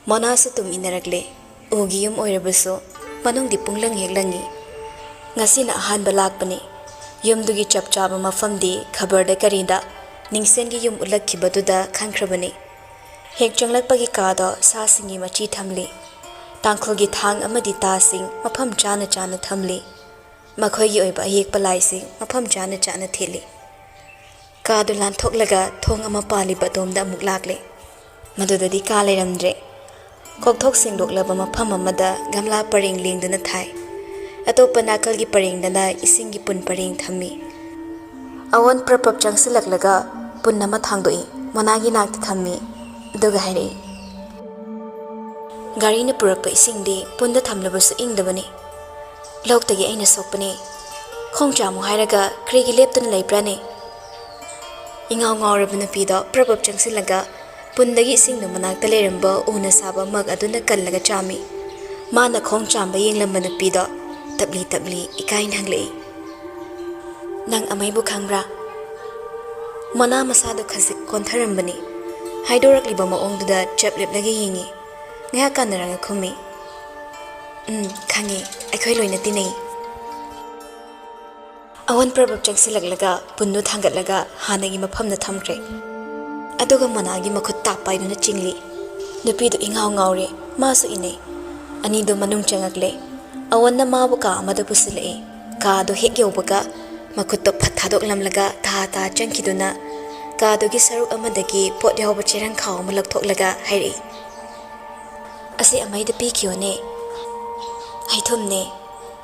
ꯃꯣꯅꯥꯁꯨ ꯇꯨꯝ ꯏꯟꯅꯔꯛꯂꯦ꯫ ꯎꯒꯤ ꯌꯨꯝ ꯑꯣꯏꯔꯕꯁꯨ ꯃꯅꯨꯡꯗꯤ ꯄꯨꯡꯂꯪ ꯍꯦꯛ ꯂꯪꯉꯤ꯫ ꯉꯁꯤꯅ ꯑꯍꯥꯟꯕ ꯂꯥꯛꯄꯅꯤ꯫ ꯌꯨꯝꯗꯨꯒꯤ ꯆꯞ ꯆꯥꯕ ꯃꯐꯝꯗꯤ ꯈꯕꯔꯗ ꯀꯔꯤꯗ ꯅꯤꯡꯁꯦꯟꯒꯤ ꯌꯨꯝ ꯎꯠꯂꯛꯈꯤꯕꯗꯨꯗ ꯈꯪꯈ꯭ꯔꯕꯅꯤ꯫ ꯍꯦꯛ ꯆꯪꯂꯛꯄꯒꯤ ꯀꯥꯗꯣ ꯁꯥꯁꯤꯡꯒꯤ ꯃꯆꯤ ꯊꯝꯂꯤ꯫ ꯇꯥꯡꯈꯨꯜꯒꯤ ꯊꯥꯡ ꯑꯃꯗꯤ ꯇꯥꯁꯤꯡ ꯃꯐꯝ ꯆꯥꯅ ꯆꯥꯅ ꯊꯝꯂꯤ꯫ ꯃꯈꯣꯏꯒꯤ ꯑꯣꯏꯕ ꯑꯌꯦꯛꯄ ꯂꯥꯏꯁꯤꯡ ꯃꯐꯝ ꯆꯥꯅ ꯆꯥꯅ ꯊꯦꯠꯂꯤ꯫ ꯀꯥꯗꯨ ꯂꯥꯟꯊꯣꯛꯂꯒ ꯊꯣꯡ ꯑꯃ ꯄꯥꯜꯂꯤꯕ ꯑꯗꯣꯝꯗ ꯑꯃꯨꯛ ꯂꯥꯛꯂꯦ꯫ ꯃꯗꯨꯗꯗꯤ ꯀꯥ ꯂꯩꯔꯝꯗ꯭ꯔꯦ꯫ ꯀꯣꯛꯊꯣꯛ ꯁꯦꯡꯗꯣꯛꯂꯕ ꯃꯐꯝ ꯑꯃꯗ ꯒꯝꯂꯥ ꯄꯔꯦꯡ ꯂꯦꯡꯗꯨꯅ ꯊꯥꯏ꯫ ꯑꯇꯣꯞꯄ ꯅꯥꯀꯜꯒꯤ ꯄꯔꯦꯡꯗꯅ ꯏꯁꯤꯡꯒꯤ ꯄꯨꯟ ꯄꯔꯦꯡ ꯊꯝꯃꯤ꯫ ꯑꯋꯣꯟ ꯄ꯭ꯔꯞ ꯄ꯭ꯔꯞ ꯆꯪꯁꯤꯜꯂꯛꯂꯒ ꯄꯨꯟ ꯑꯃ ꯊꯥꯡꯗꯣꯛꯏ, ꯃꯣꯅꯥꯒꯤ ꯅꯥꯛꯇ ꯊꯝꯃꯤ, ꯑꯗꯨꯒ ꯍꯥꯏꯔꯛꯏ, "ꯒꯥꯔꯤꯅ ꯄꯨꯔꯛꯄ ꯏꯁꯤꯡꯗꯤ ꯄꯨꯟꯗ ꯊꯝꯂꯕꯁꯨ ꯏꯪꯗꯕꯅꯤ꯫ ꯂꯣꯛꯇꯒꯤ ꯑꯩꯅ ꯁꯣꯛꯄꯅꯤ꯫ ꯈꯣꯡ ꯆꯥꯝꯃꯨ ꯍꯥꯏꯔꯒ ꯀꯔꯤꯒꯤ ꯂꯦꯞꯇꯨꯅ ꯂꯩꯕ꯭ꯔꯥꯅꯦ?" ꯏꯉꯥꯎ ꯉꯥꯎꯔꯕ ꯅꯨꯄꯤꯗꯣ ꯄ꯭ꯔꯞ ꯄ꯭ꯔꯞ ꯆꯪꯁꯤꯜꯂꯒ ꯄꯨꯟꯗꯒꯤ ꯏꯁꯤꯡꯗꯨ ꯃꯅꯥꯛꯇ ꯂꯩꯔꯝꯕ ꯎꯅ ꯁꯥꯕ ꯃꯒ ꯑꯗꯨꯅ ꯀꯜꯂꯒ ꯆꯥꯝꯃꯤ꯫ ꯃꯥꯅ ꯈꯣꯡ ꯆꯥꯝꯕ ꯌꯦꯡꯂꯝꯕ ꯅꯨꯄꯤꯗꯣ ꯇꯞꯂꯤ ꯇꯞꯂꯤ ꯏꯀꯥꯏꯅ ꯍꯪꯂꯛꯏ, "ꯅꯪ ꯑꯃꯩꯕꯨ ꯈꯪꯕ꯭ꯔꯥ?" ꯃꯣꯅꯥ ꯃꯁꯥꯗꯨ ꯈꯖꯤꯛ ꯀꯣꯟꯊꯔꯝꯕꯅꯤ꯫ ꯍꯥꯏꯗꯣꯔꯛꯂꯤꯕ ꯃꯑꯣꯡꯗꯨꯗ ꯆꯞ ꯂꯦꯞꯂꯒ ꯌꯦꯡꯉꯤ꯫ ꯉꯥꯏꯍꯥꯛ ꯀꯥꯟꯅꯔꯒ ꯈꯨꯝꯃꯤ, "ꯎꯝ, ꯈꯪꯉꯤ, ꯑꯩꯈꯣꯏ ꯂꯣꯏꯅ ꯇꯤꯟꯅꯩ꯫" ꯑꯋꯣꯟ ꯄ꯭ꯔꯕꯞ ꯆꯪꯁꯤꯜꯂꯛꯂꯒ ꯄꯨꯟꯗꯨ ꯊꯥꯡꯒꯠꯂꯒ ꯍꯥꯟꯅꯒꯤ ꯃꯐꯝꯗ ꯊꯝꯈ꯭ꯔꯦ꯫ ꯑꯗꯨꯒ ꯃꯣꯅꯥꯒꯤ ꯃꯈꯨꯠ ꯇꯥꯛ ꯄꯥꯏꯗꯨꯅ ꯆꯤꯡꯂꯤ꯫ ꯅꯨꯄꯤꯗꯨ ꯏꯉꯥꯎ ꯉꯥꯎꯔꯦ, ꯃꯥꯁꯨ ꯏꯅꯩ꯫ ꯑꯅꯤꯗꯨ ꯃꯅꯨꯡ ꯆꯪꯉꯛꯂꯦ꯫ ꯑꯋꯣꯟꯅ ꯃꯥꯕꯨ ꯀꯥ ꯑꯃꯗ ꯄꯨꯁꯤꯜꯂꯛꯏ꯫ ꯀꯥ ꯑꯗꯨ ꯍꯦꯛ ꯌꯧꯕꯒ ꯃꯈꯨꯠꯇꯣ ꯐꯠ ꯊꯥꯗꯣꯛꯂꯝꯂꯒ ꯊꯥ ꯊꯥ ꯆꯪꯈꯤꯗꯨꯅ ꯀꯥꯗꯨꯒꯤ ꯁꯔꯨꯛ ꯑꯃꯗꯒꯤ ꯄꯣꯠ ꯌꯥꯎꯕ ꯆꯦꯔꯪ ꯈꯥꯎ ꯑꯃ ꯂꯧꯊꯣꯛꯂꯒ ꯍꯥꯏꯔꯛꯏ, "ꯑꯁꯤ ꯑꯃꯩꯗ ꯄꯤꯈꯤꯌꯣꯅꯦ꯫ ꯍꯩꯊꯨꯝꯅꯦ꯫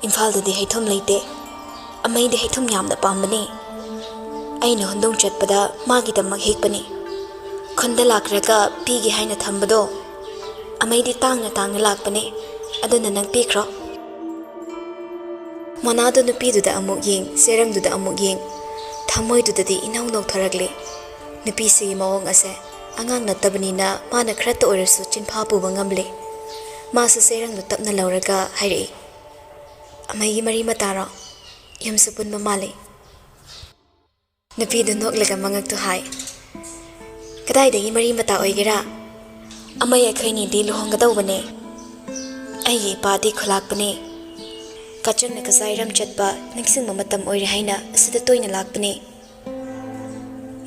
ꯏꯝꯐꯥꯜꯗꯗꯤ ꯍꯩꯊꯨꯝ ꯂꯩꯇꯦ꯫ ꯑꯃꯩꯗꯤ ꯍꯩꯊꯨꯝ ꯌꯥꯝꯅ ꯄꯥꯝꯕꯅꯦ꯫ ꯑꯩꯅ ꯍꯨꯟꯗꯨꯡ ꯆꯠꯄꯗ ꯃꯥꯒꯤꯗꯃꯛ ꯍꯦꯛꯄꯅꯤ꯫ ꯈꯨꯟꯗ ꯂꯥꯛꯈ꯭ꯔꯒ ꯄꯤꯒꯦ ꯍꯥꯏꯅ ꯊꯝꯕꯗꯣ꯫ ꯑꯃꯩꯗꯤ ꯇꯥꯡꯅ ꯇꯥꯡꯅ ꯂꯥꯛꯄꯅꯦ꯫ ꯑꯗꯨꯅ ꯅꯪ ꯄꯤꯈ꯭ꯔꯣ꯫" ꯃꯣꯅꯥꯗꯨ ꯅꯨꯄꯤꯗꯨꯗ ꯑꯃꯨꯛ ꯌꯦꯡ, ꯆꯦꯔꯪꯗꯨꯗ ꯑꯃꯨꯛ ꯌꯦꯡ꯫ ꯊꯃꯣꯏꯗꯨꯗꯗꯤ ꯏꯅꯧ ꯅꯧꯊꯣꯔꯛꯂꯦ꯫ ꯅꯨꯄꯤꯁꯤꯒꯤ ꯃꯑꯣꯡ ꯑꯁꯦ ꯑꯉꯥꯡ ꯅꯠꯇꯕꯅꯤꯅ ꯃꯥꯅ ꯈꯔꯇ ꯑꯣꯏꯔꯁꯨ ꯆꯤꯟꯐꯥ ꯄꯨꯕ ꯉꯝꯂꯦ꯫ ꯃꯥꯁꯨ ꯆꯦꯔꯪꯗꯨ ꯇꯞꯅ ꯂꯧꯔꯒ ꯍꯥꯏꯔꯛꯏ, "ꯑꯃꯩꯒꯤ ꯃꯔꯤ ꯃꯇꯥꯔꯣ? ꯌꯨꯝꯁꯨ ꯄꯨꯟꯕ ꯃꯥꯜꯂꯤ꯫" ꯅꯨꯄꯤꯗꯨ ꯅꯣꯛꯂꯒ ꯃꯉꯛꯇꯨ ꯍꯥꯏ, "ꯀꯗꯥꯏꯗꯒꯤ ꯃꯔꯤ ꯃꯇꯥ ꯑꯣꯏꯒꯦꯔꯥ? ꯑꯃꯩ ꯑꯩꯈꯣꯏꯅꯤꯗꯤ ꯂꯨꯍꯣꯡꯒꯗꯧꯕꯅꯦ꯫ ꯑꯩꯒꯤ ꯏꯄꯥꯗꯤ ꯈꯨꯂꯥꯛꯄꯅꯦ꯫ ꯀꯥꯆꯛꯅ ꯀꯆꯥꯏꯔꯝ ꯆꯠꯄ ꯅꯤꯡꯁꯤꯡꯕ ꯃꯇꯝ ꯑꯣꯏꯔꯦ ꯍꯥꯏꯅ ꯑꯁꯤꯗ ꯇꯣꯏꯅ ꯂꯥꯛꯄꯅꯦ꯫"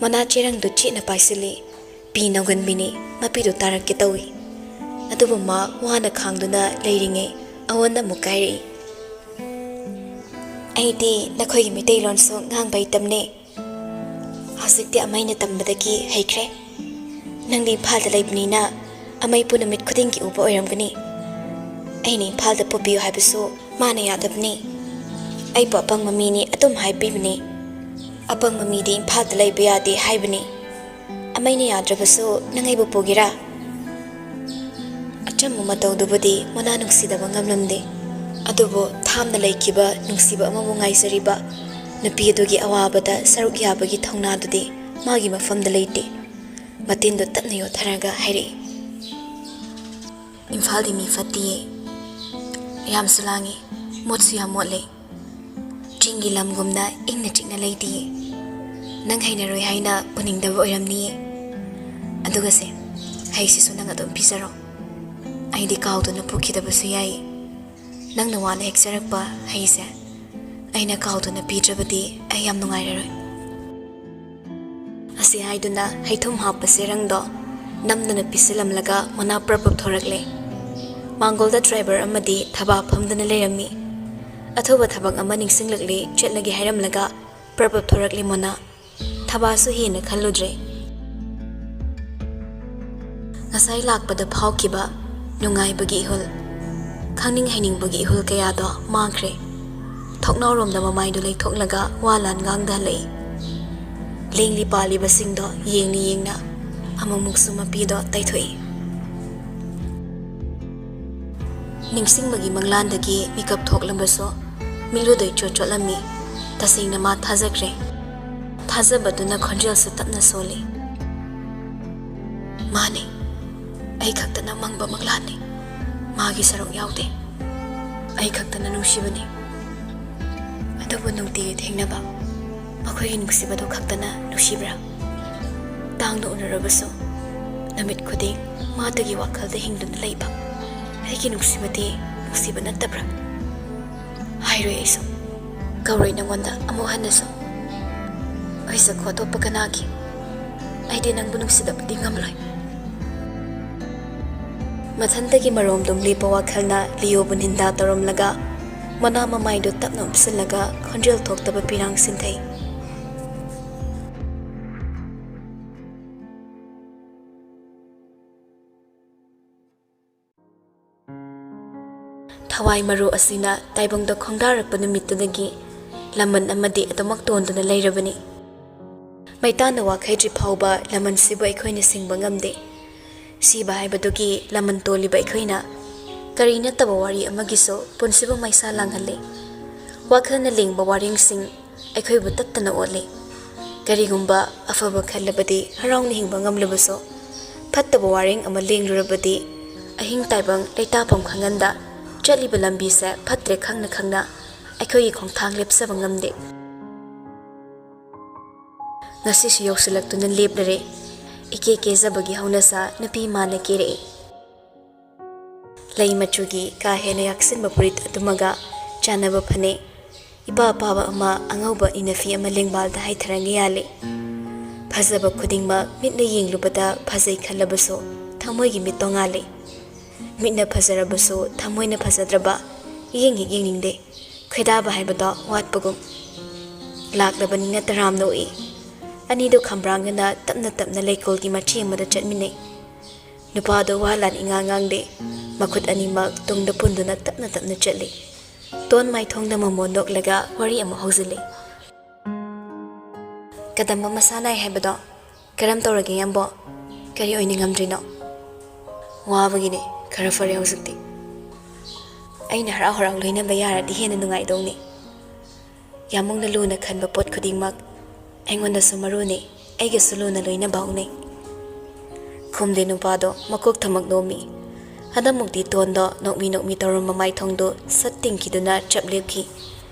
ꯃꯣꯅꯥ ꯆꯦꯔꯪꯗꯨ ꯆꯦꯠꯅ ꯄꯥꯏꯁꯤꯜꯂꯤ꯫ ꯄꯤ ꯅꯧꯒꯟꯕꯤꯅꯤ꯫ ꯃꯄꯤꯗꯨ ꯇꯥꯔꯛꯀꯦ ꯇꯧꯏ꯫ ꯑꯗꯨꯕꯨ ꯃꯥ ꯋꯥꯅ ꯈꯥꯡꯗꯨꯅ ꯂꯩꯔꯤꯉꯩ ꯑꯋꯣꯟ ꯑꯃꯨꯛ ꯀꯥꯏꯔꯛꯏ꯫ "ꯑꯩꯗꯤ ꯅꯈꯣꯏꯒꯤ ꯃꯩꯇꯩꯂꯣꯟꯁꯨ ꯉꯥꯡꯕ ꯍꯩꯇꯝꯅꯦ꯫ ꯍꯧꯖꯤꯛꯇꯤ ꯑꯃꯩꯅ ꯇꯝꯕꯗꯒꯤ ꯍꯩꯈ꯭ꯔꯦ꯫ ꯅꯪꯗꯤ ꯏꯝꯐꯥꯜꯗ ꯂꯩꯕꯅꯤꯅ ꯑꯃꯩꯕꯨ ꯅꯨꯃꯤꯠ ꯈꯨꯗꯤꯡꯒꯤ ꯎꯕ ꯑꯣꯏꯔꯝꯒꯅꯤ꯫ ꯑꯩꯅ ꯏꯝꯐꯥꯜꯗ ꯄꯨꯕꯤꯌꯨ ꯍꯥꯏꯕꯁꯨ ꯃꯥꯅ ꯌꯥꯗꯕꯅꯤ꯫ ꯑꯩꯕꯨ ꯑꯄꯪꯕ ꯃꯤꯅꯤ ꯑꯗꯨꯝ ꯍꯥꯏꯕꯤꯕꯅꯤ꯫ ꯑꯄꯪꯕ ꯃꯤꯗꯤ ꯏꯝꯐꯥꯜꯗ ꯂꯩꯕ ꯌꯥꯗꯦ ꯍꯥꯏꯕꯅꯤ꯫ ꯑꯃꯩꯅ ꯌꯥꯗ꯭ꯔꯕꯁꯨ ꯅꯪ ꯑꯩꯕꯨ ꯄꯨꯒꯦꯔꯥ?" ꯑꯆꯝꯕ ꯃꯇꯧꯗꯨꯕꯨꯗꯤ ꯃꯣꯅꯥ ꯅꯨꯡꯁꯤꯗꯕ ꯉꯝꯂꯝꯗꯦ꯫ ꯑꯗꯨꯕꯨ ꯊꯥꯞꯅ ꯂꯩꯈꯤꯕ ꯅꯨꯡꯁꯤꯕ ꯑꯃꯕꯨ ꯉꯥꯏꯖꯔꯤꯕ ꯅꯨꯄꯤ ꯑꯗꯨꯒꯤ ꯑꯋꯥꯕꯗ ꯁꯔꯨꯛ ꯌꯥꯕꯒꯤ ꯊꯧꯅꯥꯗꯨꯗꯤ ꯃꯥꯒꯤ ꯃꯐꯝꯗ ꯂꯩꯇꯦ꯫ ꯃꯇꯤꯟꯗꯨ ꯇꯞꯅ ꯌꯣꯠꯊꯔꯒ ꯍꯥꯏꯔꯛꯏ, "ꯏꯝꯐꯥꯜꯗꯤ ꯃꯤ ꯐꯠꯇꯤꯌꯦ꯫ ꯌꯥꯝꯁꯨ ꯂꯥꯡꯉꯤ, ꯃꯣꯠꯁꯨ ꯌꯥꯝ ꯃꯣꯠꯂꯦ꯫ ꯆꯤꯡꯒꯤ ꯂꯝꯒꯨꯝꯅ ꯏꯪꯅ ꯆꯤꯛꯅ ꯂꯩꯇꯤꯌꯦ꯫ ꯅꯪ ꯍꯩꯅꯔꯣꯏ ꯍꯥꯏꯅ ꯄꯨꯅꯤꯡꯗꯕ ꯑꯣꯏꯔꯝꯅꯤꯌꯦ꯫ ꯑꯗꯨꯒꯁꯦ, ꯍꯩꯁꯤꯁꯨ ꯅꯪ ꯑꯗꯨꯝ ꯄꯤꯖꯔꯣ꯫ ꯑꯩꯗꯤ ꯀꯥꯎꯗꯨꯅ ꯄꯨꯈꯤꯗꯕꯁꯨ ꯌꯥꯏꯌꯦ꯫ ꯅꯪꯅ ꯋꯥꯅ ꯍꯦꯛꯆꯔꯛꯄ ꯍꯩꯁꯦ ꯑꯩꯅ ꯀꯥꯎꯗꯨꯅ ꯄꯤꯗ꯭ꯔꯕꯗꯤ ꯑꯩ ꯌꯥꯝ ꯅꯨꯡꯉꯥꯏꯔꯔꯣꯏ꯫" ꯑꯁꯤ ꯍꯥꯏꯗꯨꯅ ꯍꯩꯊꯨꯝ ꯍꯥꯞꯄ ꯆꯦꯔꯪꯗꯣ ꯅꯝꯗꯨꯅ ꯄꯤꯁꯤꯜꯂꯝꯂꯒ ꯃꯣꯅꯥ ꯄ꯭ꯔꯞ ꯄ꯭ꯔꯞ ꯊꯣꯔꯛꯂꯦ꯫ ꯃꯥꯡꯒꯣꯜꯗ ꯗ꯭ꯔꯥꯏꯚꯔ ꯑꯃꯗꯤ ꯊꯕꯥ ꯐꯝꯗꯨꯅ ꯂꯩꯔꯝꯃꯤ꯫ ꯑꯊꯨꯕ ꯊꯕꯛ ꯑꯃ ꯅꯤꯡꯁꯤꯡꯂꯛꯂꯦ, ꯆꯠꯂꯒꯦ ꯍꯥꯏꯔꯝꯂꯒ ꯄ꯭ꯔꯞ ꯄ꯭ꯔꯞ ꯊꯣꯔꯛꯂꯦ ꯃꯣꯅꯥ꯫ ꯊꯕꯥꯁꯨ ꯍꯦꯟꯅ ꯈꯜꯂꯨꯗ꯭ꯔꯦ꯫ ꯉꯁꯥꯏ ꯂꯥꯛꯄꯗ ꯐꯥꯎꯈꯤꯕ ꯅꯨꯡꯉꯥꯏꯕꯒꯤ ꯏꯍꯨꯜ, ꯈꯪꯅꯤꯡ ꯍꯩꯅꯤꯡꯕꯒꯤ ꯏꯍꯨꯜ ꯀꯌꯥꯗꯣ ꯃꯥꯡꯈ꯭ꯔꯦ꯫ ꯊꯣꯡꯅꯥꯎꯔꯣꯝꯗ ꯃꯃꯥꯏꯗꯨ ꯂꯩꯊꯣꯛꯂꯒ ꯋꯥ ꯂꯥꯟ ꯉꯥꯡꯗ ꯍꯜꯂꯛꯏ꯫ ꯂꯦꯡꯂꯤ ꯄꯥꯜꯂꯤꯕꯁꯤꯡꯗꯣ ꯌꯦꯡꯅ ꯌꯦꯡꯅ ꯑꯃꯨꯛꯃꯨꯛꯁꯨ ꯃꯄꯤꯗꯣ ꯇꯩꯊꯣꯛꯏ꯫ ꯅꯤꯡꯁꯤꯡꯕꯒꯤ ꯃꯪꯂꯥꯟꯗꯒꯤ ꯃꯤꯀꯞ ꯊꯣꯛꯂꯕꯁꯨ ꯃꯤꯠꯂꯨꯗꯩ ꯆꯣꯠ ꯆꯣꯠꯂꯝꯃꯤ꯫ ꯇꯁꯦꯡꯅ ꯃꯥ ꯊꯥꯖꯈ꯭ꯔꯦ꯫ ꯊꯥꯖꯕꯗꯨꯅ ꯈꯣꯟꯖꯦꯜꯁꯨ ꯇꯞꯅ ꯁꯣꯜꯂꯤ꯫ "ꯃꯥꯅꯤ, ꯑꯩ ꯈꯛꯇꯅ ꯃꯪꯕ ꯃꯪꯂꯥꯟꯅꯤ꯫ ꯃꯥꯒꯤ ꯁꯔꯨꯛ ꯌꯥꯎꯗꯦ꯫ ꯑꯩ ꯈꯛꯇꯅ ꯅꯨꯡꯁꯤꯕꯅꯤ꯫ ꯑꯗꯨꯕꯨ ꯅꯨꯡꯇꯤꯒꯤ ꯊꯦꯡꯅꯕ ꯃꯈꯣꯏꯒꯤ ꯅꯨꯡꯁꯤꯕꯗꯨ ꯈꯛꯇꯅ ꯅꯨꯡꯁꯤꯕ꯭ꯔꯥ? ꯇꯥꯡꯅ ꯎꯅꯔꯕꯁꯨ ꯅꯨꯃꯤꯠ ꯈꯨꯗꯤꯡ ꯃꯥꯗꯨꯒꯤ ꯋꯥꯈꯜꯗ ꯍꯤꯡꯗꯨꯅ ꯂꯩꯕ ꯑꯩꯒꯤ ꯅꯨꯡꯁꯤꯕꯗꯤ ꯅꯨꯡꯁꯤꯕ ꯅꯠꯇꯕ꯭ꯔꯥ?" ꯍꯥꯏꯔꯣꯏ ꯑꯩꯁꯨ꯫ ꯀꯧꯔꯣꯏ ꯅꯪꯉꯣꯟꯗ ꯑꯃꯨꯛ ꯍꯟꯅꯁꯨ꯫ ꯑꯩꯁꯛ ꯈꯣꯠꯇꯣꯛꯄ ꯀꯅꯥꯒꯤ? ꯑꯩꯗꯤ ꯅꯪꯕꯨ ꯅꯨꯡꯁꯤꯗꯕꯗꯤ ꯉꯝꯂꯣꯏ꯫ ꯃꯊꯟꯇꯒꯤ ꯃꯔꯣꯝꯗꯣꯝ ꯂꯦꯞꯄ ꯋꯥꯈꯜꯅ ꯂꯤꯌꯣꯕꯨ ꯅꯤꯟꯗꯥ ꯇꯧꯔꯝꯂꯒ ꯃꯅꯥ ꯃꯃꯥꯏꯗꯨ ꯇꯞꯅ ꯎꯞꯁꯤꯜꯂꯒ ꯈꯣꯟꯖꯦꯜ ꯊꯣꯛꯇꯕ ꯄꯤꯔꯥꯡ ꯁꯤꯟꯊꯩ꯫ ꯊꯋꯥꯏ ꯃꯔꯨ ꯑꯁꯤꯅ ꯇꯥꯏꯕꯪꯗ ꯈꯣꯡꯗꯥꯔꯛꯄ ꯅꯨꯃꯤꯠꯇꯨꯗꯒꯤ ꯂꯃꯟ ꯑꯃꯗꯤ ꯑꯗꯨꯃꯛ ꯇꯣꯟꯗꯨꯅ ꯂꯩꯔꯕꯅꯤ꯫ ꯃꯩꯇꯥꯟꯅ ꯋꯥꯈꯩꯗ꯭ꯔꯤ ꯐꯥꯎꯕ ꯂꯃꯟꯁꯤꯕꯨ ꯑꯩꯈꯣꯏꯅ ꯁꯤꯡꯕ ꯉꯝꯗꯦ꯫ ꯁꯤꯕ ꯍꯥꯏꯕꯗꯨꯒꯤ ꯂꯃꯟ ꯇꯣꯜꯂꯤꯕ ꯑꯩꯈꯣꯏꯅ ꯀꯔꯤ ꯅꯠꯇꯕ ꯋꯥꯔꯤ ꯑꯃꯒꯤꯁꯨ ꯄꯨꯟꯁꯤꯕꯨ ꯃꯩꯁꯥ ꯂꯥꯡꯍꯜꯂꯤ꯫ ꯋꯥꯈꯜꯅ ꯂꯦꯡꯕ ꯋꯥꯔꯦꯡꯁꯤꯡ ꯑꯩꯈꯣꯏꯕꯨ ꯇꯠꯇꯅ ꯑꯣꯠꯂꯤ꯫ ꯀꯔꯤꯒꯨꯝꯕ ꯑꯐꯕ ꯈꯜꯂꯕꯗꯤ ꯍꯔꯥꯎꯅ ꯍꯤꯡꯕ ꯉꯝꯂꯕꯁꯨ, ꯐꯠꯇꯕ ꯋꯥꯔꯦꯡ ꯑꯃ ꯂꯦꯡꯂꯨꯔꯕꯗꯤ ꯑꯍꯤꯡ ꯇꯥꯏꯕꯪ ꯂꯩꯇꯥꯐꯝ ꯈꯪꯍꯟꯗ ꯆꯠꯂꯤꯕ ꯂꯝꯕꯤꯁꯦ ꯐꯠꯇ꯭ꯔꯦ ꯈꯪꯅ ꯈꯪꯅ ꯑꯩꯈꯣꯏꯒꯤ ꯈꯣꯡꯊꯥꯡ ꯂꯦꯞꯆꯕ ꯉꯝꯗꯦ꯫ ꯉꯁꯤꯁꯨ ꯌꯧꯁꯤꯜꯂꯛꯇꯨꯅ ꯂꯦꯞꯂꯔꯦ꯫ ꯏꯀꯦ ꯀꯦꯖꯕꯒꯤ ꯍꯧꯅꯁꯥ ꯅꯨꯄꯤ ꯃꯥꯅ ꯀꯦꯔꯛꯏ꯫ ꯂꯩ ꯃꯆꯨꯒꯤ ꯀꯥ ꯍꯦꯟꯅ ꯌꯥꯛꯁꯤꯟꯕ ꯐꯨꯔꯤꯠ ꯑꯗꯨꯃꯒ ꯆꯥꯟꯅꯕ ꯐꯅꯦꯛ ꯏꯄꯥ ꯄꯥꯕ ꯑꯃ, ꯑꯉꯧꯕ ꯏꯅꯐꯤ ꯑꯃ ꯂꯦꯡꯕꯥꯜꯗ ꯍꯥꯏꯊꯔꯒ ꯌꯥꯜꯂꯤ꯫ ꯐꯖꯕ ꯈꯨꯗꯤꯡꯃꯛ ꯃꯤꯠꯅ ꯌꯦꯡꯂꯨꯕꯗ ꯐꯖꯩ ꯈꯜꯂꯕꯁꯨ ꯊꯃꯣꯏꯒꯤ ꯃꯤꯠ ꯇꯣꯉꯥꯜꯂꯤ꯫ ꯃꯤꯠꯅ ꯐꯖꯔꯕꯁꯨ ꯊꯃꯣꯏꯅ ꯐꯖꯗ꯭ꯔꯕ ꯌꯦꯡ ꯍꯦꯛ ꯌꯦꯡꯅꯤꯡꯗꯦ꯫ ꯈꯣꯏꯗꯥꯕ ꯍꯥꯏꯕꯗꯣ ꯋꯥꯠꯄꯒꯨꯝ꯫ ꯂꯥꯛꯂꯕꯅꯤꯅ ꯇꯔꯥꯝꯅ ꯑꯣꯛꯏ꯫ ꯑꯅꯤꯗꯨ ꯈꯝꯕ꯭ꯔꯥꯡꯅꯅ ꯇꯞꯅ ꯇꯞꯅ ꯂꯩꯀꯣꯜꯒꯤ ꯃꯆꯤ ꯑꯃꯗ ꯆꯠꯃꯤꯟꯅꯩ꯫ ꯅꯨꯄꯥꯗꯣ ꯋꯥ ꯂꯥꯟ ꯏꯉꯥꯡ ꯉꯥꯡꯗꯦ꯫ ꯃꯈꯨꯠ ꯑꯅꯤꯃꯛ ꯇꯨꯡꯗ ꯄꯨꯟꯗꯨꯅ ꯇꯞꯅ ꯇꯞꯅ ꯆꯠꯂꯤ꯫ ꯇꯣꯟ ꯃꯥꯏꯊꯣꯡꯗ ꯃꯃꯣꯟ ꯅꯣꯛꯂꯒ ꯋꯥꯔꯤ ꯑꯃ ꯍꯧꯖꯤꯜꯂꯤ꯫ "ꯀꯗꯝꯕ ꯃꯁꯥ ꯅꯥꯏ ꯍꯥꯏꯕꯗꯣ ꯀꯔꯝ ꯇꯧꯔꯒꯦ, ꯌꯥꯝꯕꯣ? ꯀꯔꯤ ꯑꯣꯏꯅ ꯉꯝꯗ꯭ꯔꯤꯅꯣ?" "ꯋꯥꯕꯒꯤꯅꯦ, ꯈꯔ ꯐꯔꯦ ꯍꯧꯖꯤꯛꯇꯤ꯫ ꯑꯩꯅ ꯍꯔꯥꯎ ꯍꯔꯥꯎ ꯂꯣꯏꯅꯕ ꯌꯥꯔꯗꯤ ꯍꯦꯟꯅ ꯅꯨꯡꯉꯥꯏꯗꯧꯅꯤ꯫ ꯌꯥꯝꯕꯨꯡꯅ ꯂꯨꯅ ꯈꯟꯕ ꯄꯣꯠ ꯈꯨꯗꯤꯡꯃꯛ ꯑꯩꯉꯣꯟꯗꯁꯨ ꯃꯔꯨꯅꯤ, ꯑꯩꯒꯁꯨ ꯂꯨꯅ ꯂꯣꯏꯅꯕ ꯍꯧꯅꯩ"꯫ ꯈꯨꯝꯗꯦ ꯅꯨꯄꯥꯗꯣ, ꯃꯀꯣꯛ ꯊꯃꯛ ꯅꯣꯝꯃꯤ꯫ ꯍꯟꯗꯛꯃꯨꯛꯇꯤ ꯇꯣꯟꯗꯣ ꯅꯣꯛꯃꯤ ꯅꯣꯛꯃꯤ ꯇꯧꯔꯝꯕ ꯃꯥꯏꯊꯣꯡꯗꯨ ꯁꯠ ꯇꯤꯡꯈꯤꯗꯨꯅ ꯆꯞ ꯂꯦꯞꯈꯤ꯫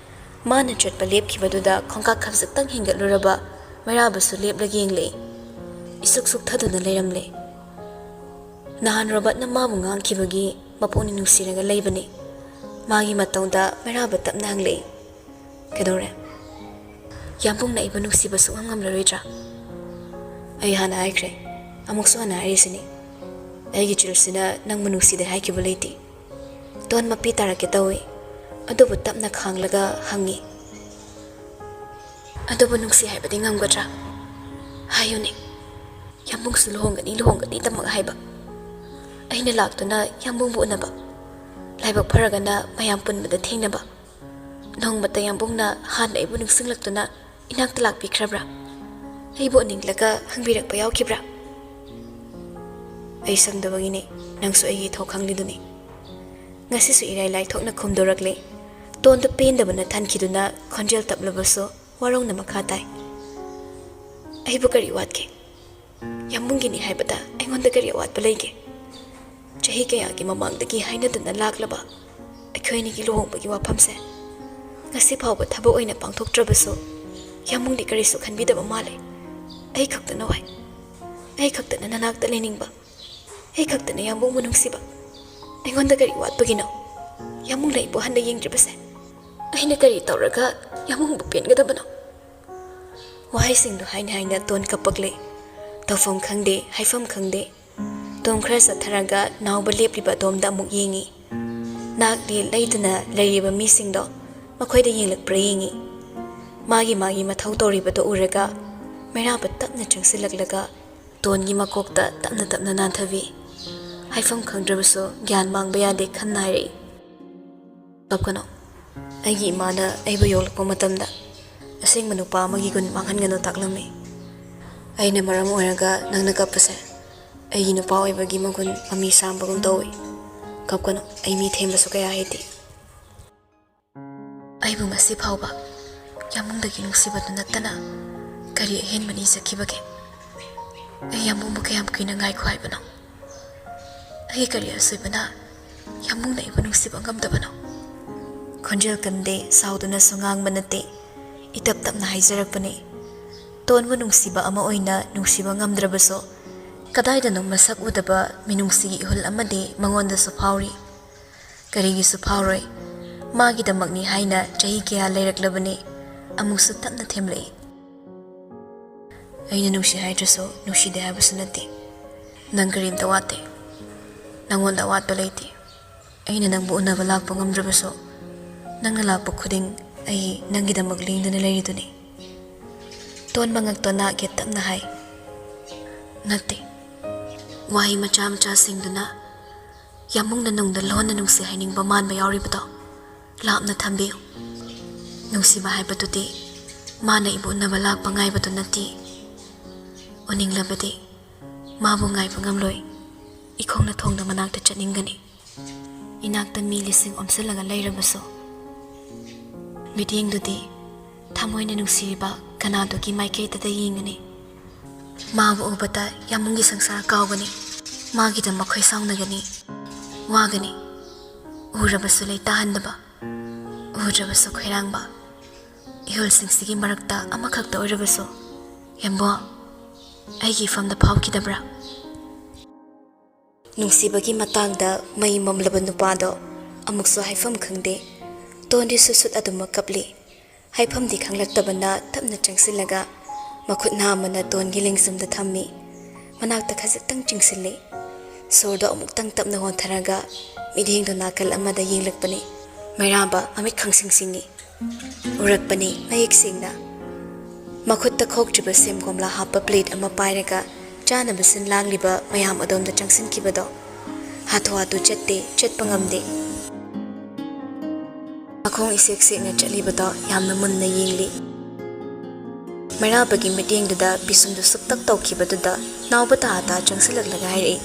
ꯃꯥꯅ ꯆꯠꯄ ꯂꯦꯞꯈꯤꯕꯗꯨꯗ ꯈꯣꯡꯀꯥꯞ ꯈꯖꯤꯛꯇꯪ ꯍꯦꯟꯒꯠꯂꯨꯔꯕ ꯃꯩꯔꯥꯕꯁꯨ ꯂꯦꯞꯂꯒ ꯌꯦꯡꯂꯛꯏ꯫ ꯏꯁꯨꯛ ꯁꯨꯛꯊꯗꯨꯅ ꯂꯩꯔꯝꯂꯦ꯫ ꯅꯍꯥꯟ ꯔꯣꯕꯔꯠꯅ ꯃꯥꯕꯨ ꯉꯥꯡꯈꯤꯕꯒꯤ ꯃꯄꯨꯛꯅꯤꯡ ꯅꯨꯡꯁꯤꯔꯒ ꯂꯩꯕꯅꯤ꯫ ꯃꯥꯒꯤ ꯃꯇꯧꯗ ꯃꯩꯔꯥꯕ ꯇꯞꯅ ꯍꯪꯂꯛꯏ, "ꯀꯩꯗꯧꯔꯦ? ꯌꯥꯝꯕꯨꯡꯅ ꯑꯩꯕꯨ ꯅꯨꯡꯁꯤꯕ ꯁꯨꯛꯉꯝ ꯉꯝꯂꯔꯣꯏꯗ꯭ꯔꯥ?" "ꯑꯩ ꯍꯥꯟꯅ ꯍꯥꯏꯈ꯭ꯔꯦ, ꯑꯃꯨꯛꯁꯨ ꯍꯟꯅ ꯍꯥꯏꯔꯤꯁꯤꯅꯤ꯫ ꯑꯩꯒꯤ ꯆꯤꯜꯁꯤꯅ ꯅꯪꯕꯨ ꯅꯨꯡꯁꯤꯗꯦ ꯍꯥꯏꯈꯤꯕ ꯂꯩꯇꯦ"꯫ ꯇꯣꯟ ꯃꯄꯤ ꯇꯥꯔꯛꯀꯦ ꯇꯧꯏ, ꯑꯗꯨꯕꯨ ꯇꯞꯅ ꯈꯥꯡꯂꯒ ꯍꯪꯉꯤ, "ꯑꯗꯨꯕꯨ ꯅꯨꯡꯁꯤ ꯍꯥꯏꯕꯗꯤ ꯉꯝꯒꯗ꯭ꯔꯥ? ꯍꯥꯏꯌꯨꯅꯦ꯫ ꯌꯥꯝꯕꯨꯡꯁꯨ ꯂꯨꯍꯣꯡꯒꯅꯤ, ꯂꯨꯍꯣꯡꯒꯅꯤꯗꯃꯛ ꯍꯥꯏꯕ꯫ ꯑꯩꯅ ꯂꯥꯛꯇꯨꯅ ꯌꯥꯝꯕꯨꯡꯕꯨ ꯎꯅꯕ, ꯂꯥꯏꯕꯛ ꯐꯔꯒꯅ ꯃꯌꯥꯝ ꯄꯨꯟꯕꯗ ꯊꯦꯡꯅꯕ, ꯅꯣꯡꯃꯇ ꯌꯥꯝꯕꯨꯡꯅ ꯍꯥꯟꯅ ꯑꯩꯕꯨ ꯅꯤꯡꯁꯤꯡꯂꯛꯇꯨꯅ ꯏꯅꯥꯛꯇ ꯂꯥꯛꯄꯤꯈ꯭ꯔꯕ꯭ꯔꯥ? ꯑꯩꯕꯨ ꯎꯅꯤꯡꯂꯒ ꯍꯪꯕꯤꯔꯛꯄ ꯌꯥꯎꯈꯤꯕ꯭ꯔꯥ?" "ꯑꯩ ꯁꯪꯗꯕꯒꯤꯅꯦ, ꯅꯪꯁꯨ ꯑꯩꯒꯤ ꯏꯊꯧ ꯈꯪꯂꯤꯗꯨꯅꯤ"꯫ ꯉꯁꯤꯁꯨ ꯏꯔꯥꯏ ꯂꯥꯏꯊꯣꯛꯅ ꯈꯨꯝꯗꯣꯔꯛꯂꯦ꯫ ꯇꯣꯟꯗꯨ ꯄꯦꯟꯗꯕꯅ ꯊꯟꯈꯤꯗꯨꯅ ꯈꯣꯟꯖꯦꯜ ꯇꯞꯂꯕꯁꯨ ꯋꯥꯔꯧꯅ ꯃꯈꯥ ꯇꯥꯏ, "ꯑꯩꯕꯨ ꯀꯔꯤ ꯋꯥꯠꯀꯦ? ꯌꯥꯝꯕꯨꯡꯒꯤꯅꯤ ꯍꯥꯏꯕꯗ ꯑꯩꯉꯣꯟꯗ ꯀꯔꯤ ꯑꯋꯥꯠꯄ ꯂꯩꯒꯦ? ꯆꯍꯤ ꯀꯌꯥꯒꯤ ꯃꯃꯥꯡꯗꯒꯤ ꯍꯥꯏꯅꯗꯨꯅ ꯂꯥꯛꯂꯕ ꯑꯩꯈꯣꯏ ꯑꯅꯤꯒꯤ ꯂꯨꯍꯣꯡꯕꯒꯤ ꯋꯥꯐꯝꯁꯦ ꯉꯁꯤ ꯐꯥꯎꯕ ꯊꯕꯛ ꯑꯣꯏꯅ ꯄꯥꯡꯊꯣꯛꯇ꯭ꯔꯕꯁꯨ ꯌꯥꯝꯕꯨꯡꯗꯤ ꯀꯔꯤꯁꯨ ꯈꯟꯕꯤꯗꯕ ꯃꯥꯜꯂꯦ꯫ ꯑꯩ ꯈꯛꯇꯅ ꯋꯥꯏ꯫ ꯑꯩ ꯈꯛꯇꯅ ꯅꯅꯥꯛꯇ ꯂꯩꯅꯤꯡꯕ꯫ ꯑꯩ ꯈꯛꯇꯅ ꯌꯥꯝꯕꯨꯡꯕꯨ ꯅꯨꯡꯁꯤꯕ꯫ ꯑꯩꯉꯣꯟꯗ ꯀꯔꯤ ꯋꯥꯠꯄꯒꯤꯅꯣ ꯌꯥꯝꯕꯨꯡꯅ ꯑꯩꯕꯨ ꯍꯟꯅ ꯌꯦꯡꯗ꯭ꯔꯤꯕꯁꯦ? ꯑꯩꯅ ꯀꯔꯤ ꯇꯧꯔꯒ ꯌꯥꯝꯕꯨꯡꯕꯨ ꯄꯦꯟꯒꯗꯕꯅꯣ?" ꯋꯥꯍꯩꯁꯤꯡꯗꯨ ꯍꯥꯏꯅ ꯍꯥꯏꯅ ꯇꯣꯟ ꯀꯞꯄꯛꯂꯦ꯫ ꯇꯧꯐꯝ ꯈꯪꯗꯦ, ꯍꯥꯏꯐꯝ ꯈꯪꯗꯦ꯫ ꯇꯣꯟ ꯈꯔ ꯆꯠꯊꯔꯒ ꯅꯥꯎꯕ ꯂꯦꯞꯂꯤꯕ ꯑꯗꯣꯝꯗ ꯑꯃꯨꯛ ꯌꯦꯡꯉꯤ꯫ ꯅꯥꯛ ꯂꯦ-, ꯂꯩꯗꯨꯅ ꯂꯩꯔꯤꯕ ꯃꯤꯁꯤꯡꯗꯣ ꯃꯈꯣꯏꯗ ꯌꯦꯡꯂꯛꯄ꯭ꯔꯥ ꯌꯦꯡꯏ꯫ ꯃꯥꯒꯤ ꯃꯥꯒꯤ ꯃꯊꯧ ꯇꯧꯔꯤꯕꯗꯨ ꯎꯔꯒ ꯃꯩꯔꯥꯕ ꯇꯞꯅ ꯆꯪꯁꯤꯜꯂꯛꯂꯒ ꯇꯣꯟꯒꯤ ꯃꯀꯣꯛꯇ ꯇꯞꯅ ꯇꯞꯅ ꯅꯥꯟꯊꯕꯤ꯫ ꯍꯥꯏꯐꯝ ꯈꯪꯗ꯭ꯔꯕꯁꯨ ꯒ꯭ꯌꯥꯟ ꯃꯥꯡꯕ ꯌꯥꯗꯦ ꯈꯟꯅ ꯍꯥꯏꯔꯛꯏ꯫ "ꯀꯞꯀꯅꯨ꯫ ꯑꯩꯒꯤ ꯏꯃꯥꯅ ꯑꯩꯕꯨ ꯌꯣꯛꯂꯛꯄ ꯃꯇꯝꯗ ꯑꯁꯦꯡꯕ ꯅꯨꯄꯥ ꯑꯃꯒꯤ ꯒꯨꯟ ꯃꯥꯡꯍꯟꯒꯅꯨ ꯇꯥꯛꯂꯝꯃꯤ꯫ ꯑꯩꯅ ꯃꯔꯝ ꯑꯣꯏꯔꯒ ꯅꯪꯅ ꯀꯞꯄꯁꯦ ꯑꯩꯒꯤ ꯅꯨꯄꯥ ꯑꯣꯏꯕꯒꯤ ꯃꯒꯨꯟ ꯃꯃꯤ ꯁꯥꯝꯕꯒꯨꯝ ꯇꯧꯏ꯫ ꯀꯞꯀꯅꯨ, ꯑꯩ ꯃꯤ ꯊꯦꯝꯕꯁꯨ ꯀꯌꯥ ꯍꯩꯇꯦ꯫" "ꯑꯩꯕꯨ ꯉꯁꯤ ꯐꯥꯎꯕ ꯌꯥꯝꯕꯨꯡꯗꯒꯤ ꯅꯨꯡꯁꯤꯕꯗꯨ ꯅꯠꯇꯅ ꯀꯔꯤ ꯑꯍꯦꯟꯕ ꯅꯤꯖꯈꯤꯕꯒꯦ? ꯑꯩ ꯌꯥꯝꯕꯨꯡꯕꯨ ꯀꯌꯥꯝ ꯀꯨꯏꯅ ꯉꯥꯏꯈꯣ ꯍꯥꯏꯕꯅꯣ? ꯑꯩꯒꯤ ꯀꯔꯤ ꯑꯁꯣꯏꯕꯅ ꯌꯥꯝꯕꯨꯡꯅ ꯑꯩꯕꯨ ꯅꯨꯡꯁꯤꯕ ꯉꯝꯗꯕꯅꯣ?" ꯈꯣꯟꯖꯦꯜ ꯀꯟꯗꯦ, ꯁꯥꯎꯗꯨꯅꯁꯨ ꯉꯥꯡꯕ ꯅꯠꯇꯦ, ꯏꯇꯞ ꯇꯞꯅ ꯍꯥꯏꯖꯔꯛꯄꯅꯤ꯫ ꯇꯣꯟꯕꯨ ꯅꯨꯡꯁꯤꯕ ꯑꯃ ꯑꯣꯏꯅ ꯅꯨꯡꯁꯤꯕ ꯉꯝꯗ꯭ꯔꯕꯁꯨ, ꯀꯗꯥꯏꯗꯅꯣ ꯃꯁꯛ ꯎꯗꯕ ꯃꯤꯅꯨꯡꯁꯤꯒꯤ ꯏꯍꯨꯜ ꯑꯃꯗꯤ ꯃꯉꯣꯟꯗꯁꯨ ꯐꯥꯎꯔꯤ꯫ ꯀꯔꯤꯒꯤꯁꯨ ꯐꯥꯎꯔꯣꯏ? ꯃꯥꯒꯤꯗꯃꯛꯅꯤ ꯍꯥꯏꯅ ꯆꯍꯤ ꯀꯌꯥ ꯂꯩꯔꯛꯂꯕꯅꯤ꯫ ꯑꯃꯨꯛꯁꯨ ꯇꯞꯅ ꯊꯦꯝꯂꯛꯏ꯫ "ꯑꯩꯅ ꯅꯨꯡꯁꯤ ꯍꯥꯏꯗ꯭ꯔꯁꯨ ꯅꯨꯡꯁꯤꯗꯦ ꯍꯥꯏꯕꯁꯨ ꯅꯠꯇꯦ꯫ ꯅꯪ ꯀꯔꯤꯝꯇ ꯋꯥꯠꯇꯦ꯫ ꯅꯪꯉꯣꯟꯗ ꯑꯋꯥꯠꯄ ꯂꯩꯇꯦ꯫ ꯑꯩꯅ ꯅꯪꯕꯨ ꯎꯅꯕ ꯂꯥꯛꯄ ꯉꯝꯗ꯭ꯔꯕꯁꯨ, ꯅꯪꯅ ꯂꯥꯛꯄ ꯈꯨꯗꯤꯡ ꯑꯩ ꯅꯪꯒꯤꯗꯃꯛ ꯂꯦꯡꯗꯅ ꯂꯩꯔꯤꯗꯨꯅꯤ꯫" ꯇꯣꯟ ꯃꯉꯛꯇꯣ ꯅꯥꯛꯀꯦ ꯇꯞꯅ ꯍꯥꯏ꯫ "ꯅꯠꯇꯦ꯫ ꯋꯥꯍꯩ ꯃꯆꯥ ꯃꯆꯥꯁꯤꯡꯗꯨꯅ ꯌꯥꯝꯕꯨꯡꯅ ꯅꯨꯡꯗ ꯂꯣꯟꯅ ꯅꯨꯡꯁꯤ ꯍꯥꯏꯅꯤꯡꯕ ꯃꯥꯟꯕ ꯌꯥꯎꯔꯤꯕꯗꯣ ꯂꯥꯞꯅ ꯊꯝꯕꯤꯌꯨ꯫ ꯅꯨꯡꯁꯤꯕ ꯍꯥꯏꯕꯗꯨꯗꯤ ꯃꯥꯅ ꯏꯕꯨ ꯎꯅꯕ ꯂꯥꯛꯄ ꯉꯥꯏꯕꯗꯨ ꯅꯠꯇꯦ꯫ ꯎꯅꯤꯡꯂꯕꯗꯤ ꯃꯥꯕꯨ ꯉꯥꯏꯕ ꯉꯝꯂꯣꯏ꯫ ꯏꯈꯣꯡꯅ ꯊꯣꯡꯗ ꯃꯅꯥꯛꯇ ꯆꯠꯅꯤꯡꯒꯅꯤ꯫ ꯏꯅꯥꯛꯇ ꯃꯤ ꯂꯤꯁꯤꯡ ꯑꯣꯝꯁꯤꯜꯂꯒ ꯂꯩꯔꯕꯁꯨ, ꯃꯤꯠꯌꯦꯡꯗꯨꯗꯤ ꯊꯃꯣꯏꯅ ꯅꯨꯡꯁꯤꯔꯤꯕ ꯀꯅꯥꯗꯨꯒꯤ ꯃꯥꯏꯀꯩꯗꯇ ꯌꯦꯡꯒꯅꯤ꯫ ꯃꯥꯕꯨ ꯎꯕꯗ ꯌꯥꯝꯕꯨꯡꯒꯤ ꯁꯪꯁꯥꯔ ꯀꯥꯎꯒꯅꯤ꯫ ꯃꯥꯒꯤꯗꯃꯛ ꯈꯣꯏ ꯁꯥꯎꯅꯒꯅꯤ, ꯋꯥꯒꯅꯤ꯫ ꯎꯔꯕꯁꯨ ꯂꯩꯇꯥꯍꯟꯗꯕ, ꯎꯗ꯭ꯔꯕꯁꯨ ꯈꯣꯏꯔꯥꯡꯕ꯫ ꯏꯍꯨꯜꯁꯤꯡꯁꯤꯒꯤ ꯃꯔꯛꯇ ꯑꯃꯈꯛꯇ ꯑꯣꯏꯔꯕꯁꯨ, ꯌꯥꯝꯕꯨꯡ, ꯑꯩꯒꯤ ꯏꯐꯝꯗ ꯐꯥꯎꯈꯤꯗꯕ꯭ꯔꯥ?" ꯅꯨꯡꯁꯤꯕꯒꯤ ꯃꯇꯥꯡꯗ ꯃꯩ ꯃꯝꯂꯕ ꯅꯨꯄꯥꯗꯣ ꯑꯃꯨꯛꯁꯨ ꯍꯥꯏꯐꯝ ꯈꯪꯗꯦ꯫ ꯇꯣꯟꯗꯤ ꯁꯨꯠ ꯁꯨꯠ ꯑꯗꯨꯃꯛ ꯀꯞꯂꯤ꯫ ꯍꯥꯏꯐꯝꯗꯤ ꯈꯪꯂꯛꯇꯕꯅ ꯇꯞꯅ ꯆꯪꯁꯤꯜꯂꯒ ꯃꯈꯨꯠ ꯅꯥꯝꯃꯅ ꯇꯣꯟꯒꯤ ꯂꯦꯡꯖꯨꯝꯗ ꯊꯝꯃꯤ꯫ ꯃꯅꯥꯛꯇ ꯈꯖꯤꯛꯇꯪ ꯆꯤꯡꯁꯤꯜꯂꯤ꯫ ꯁꯣꯔꯗꯣ ꯑꯃꯨꯛꯇꯪ ꯇꯞꯅ ꯍꯣꯟꯊꯔꯒ ꯃꯤꯠꯌꯦꯡꯗꯣ ꯅꯥꯀꯜ ꯑꯃꯗ ꯌꯦꯡꯂꯛꯄꯅꯤ꯫ ꯃꯩꯔꯥꯕ ꯑꯃꯤꯠ ꯈꯪꯁꯤꯡ ꯁꯤꯡꯏ꯫ ꯎꯔꯛꯄꯅꯤ ꯃꯌꯦꯛ ꯁꯦꯡꯅ꯫ ꯃꯈꯨꯠꯇ ꯈꯣꯛꯇ꯭ꯔꯤꯕ ꯁꯦꯝ ꯀꯣꯝꯂꯥ ꯍꯥꯞꯄ ꯄ꯭ꯂꯦꯠ ꯑꯃ ꯄꯥꯏꯔꯒ ꯆꯥꯅꯕ ꯁꯤꯟ ꯂꯥꯡꯂꯤꯕ ꯃꯌꯥꯝ ꯑꯗꯣꯝꯗ ꯆꯪꯁꯤꯟꯈꯤꯕꯗꯣ꯫ ꯍꯥꯊꯨ ꯍꯥꯊꯨ ꯆꯠꯇꯦ, ꯆꯠꯄ ꯉꯝꯗꯦ꯫ ꯃꯈꯣꯡ ꯏꯁꯦꯛ ꯁꯦꯛꯅ ꯆꯠꯂꯤꯕꯗꯣ ꯌꯥꯝꯅ ꯃꯨꯟꯅ ꯌꯦꯡꯂꯤ꯫ ꯃꯩꯔꯥꯕꯒꯤ ꯃꯤꯠꯌꯦꯡꯗꯨꯗ ꯄꯤꯁꯨꯝꯗꯨ ꯁꯨꯛꯇꯛ ꯇꯧꯈꯤꯕꯗꯨꯗ ꯅꯥꯎꯕ ꯇꯥ ꯇꯥ ꯆꯪꯁꯤꯜꯂꯛꯂꯒ ꯍꯥꯏꯔꯛꯏ꯫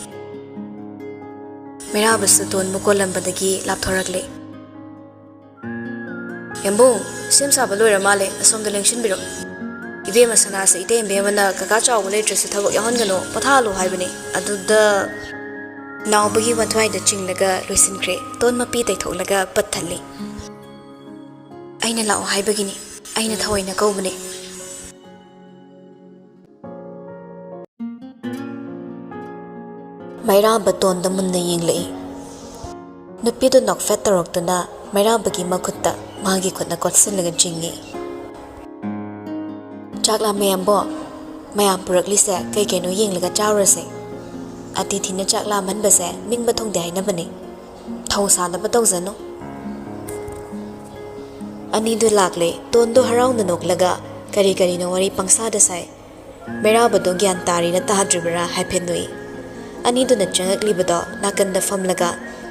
ꯃꯩꯔꯥꯕꯁꯨ ꯇꯣꯟꯕ ꯀꯣꯜꯂꯝꯕꯗꯒꯤ ꯂꯥꯞꯊꯣꯔꯛꯂꯦ꯫ "ꯌꯥꯝꯕꯨꯡ, ꯁꯦꯝ ꯁꯥꯕ ꯂꯣꯏꯔ ꯃꯥꯜꯂꯦ, ꯑꯁꯣꯝꯗ ꯂꯦꯡꯁꯤꯟꯕꯤꯔꯣ꯫ ꯏꯕꯦꯝꯃ ꯁꯅꯥꯁꯦ ꯏꯇꯩ ꯏꯕꯦꯝꯃꯅ ꯀꯀꯥ ꯆꯥꯎꯕ ꯂꯩꯇ꯭ꯔꯁꯨ ꯊꯕꯛ ꯌꯥꯎꯍꯟꯒꯅꯨ, ꯄꯣꯊꯥꯍꯜꯂꯨ ꯍꯥꯏꯕꯅꯤ꯫ ꯑꯗꯨꯗ" ꯅꯥꯎꯕꯒꯤ ꯋꯥꯊ꯭ꯋꯥꯏꯗ ꯆꯤꯡꯂꯒ ꯂꯣꯏꯁꯤꯟꯈ꯭ꯔꯦ꯫ ꯇꯣꯟ ꯃꯄꯤ ꯇꯩꯊꯣꯛꯂꯒ ꯄꯠ ꯊꯜꯂꯤ꯫ "ꯑꯩꯅ ꯂꯥꯛꯑꯣ ꯍꯥꯏꯕꯒꯤꯅꯤ, ꯑꯩꯅ ꯊꯑꯣꯏꯅ ꯀꯧꯕꯅꯤ꯫" ꯃꯩꯔꯥꯕ ꯇꯣꯟꯗ ꯃꯨꯟꯅ ꯌꯦꯡꯂꯛꯏ꯫ ꯅꯨꯄꯤꯗꯨ ꯅꯣꯛꯐꯦꯠ ꯇꯧꯔꯛꯇꯨꯅ ꯃꯩꯔꯥꯕꯒꯤ ꯃꯈꯨꯠꯇ ꯃꯥꯒꯤ ꯈꯨꯠꯅ ꯀꯣꯠꯁꯤꯜꯂꯒ ꯆꯤꯡꯏ꯫ "ꯆꯥꯛ ꯂꯥꯝꯃꯦ, ꯑꯝꯕꯣ꯫ ꯃꯌꯥꯝ ꯄꯨꯔꯛꯂꯤꯁꯦ ꯀꯩ ꯀꯩꯅꯣ ꯌꯦꯡꯂꯒ ꯆꯥꯔꯨꯔꯁꯦ꯫ ꯑꯇꯤꯊꯤꯅ ꯆꯥꯛ ꯂꯥꯝꯍꯟꯕꯁꯦ ꯅꯤꯡꯕ ꯊꯨꯡꯗꯦ ꯍꯥꯏꯅꯕꯅꯤ꯫ ꯊꯧ ꯁꯥꯗꯕ ꯇꯧꯖꯅꯨ꯫" ꯑꯅꯤꯗꯨ ꯂꯥꯛꯂꯦ꯫ ꯇꯣꯟꯗꯨ ꯍꯔꯥꯎꯅ ꯅꯣꯛꯂꯒ ꯀꯔꯤ ꯀꯔꯤꯅꯣ ꯋꯥꯔꯤ ꯄꯪꯁꯥꯗ ꯁꯥꯏ꯫ ꯃꯩꯔꯥꯕꯗꯣ ꯒ꯭ꯌꯥꯟ ꯇꯥꯔꯤꯔ ꯇꯥꯗ꯭ꯔꯤꯕꯔꯥ ꯍꯥꯏꯐꯦꯠ ꯅꯣꯛꯏ꯫ ꯑꯅꯤꯗꯨꯅ ꯆꯪꯉꯛꯂꯤꯕꯗꯣ ꯅꯥꯀꯟꯗ ꯐꯝꯂꯒ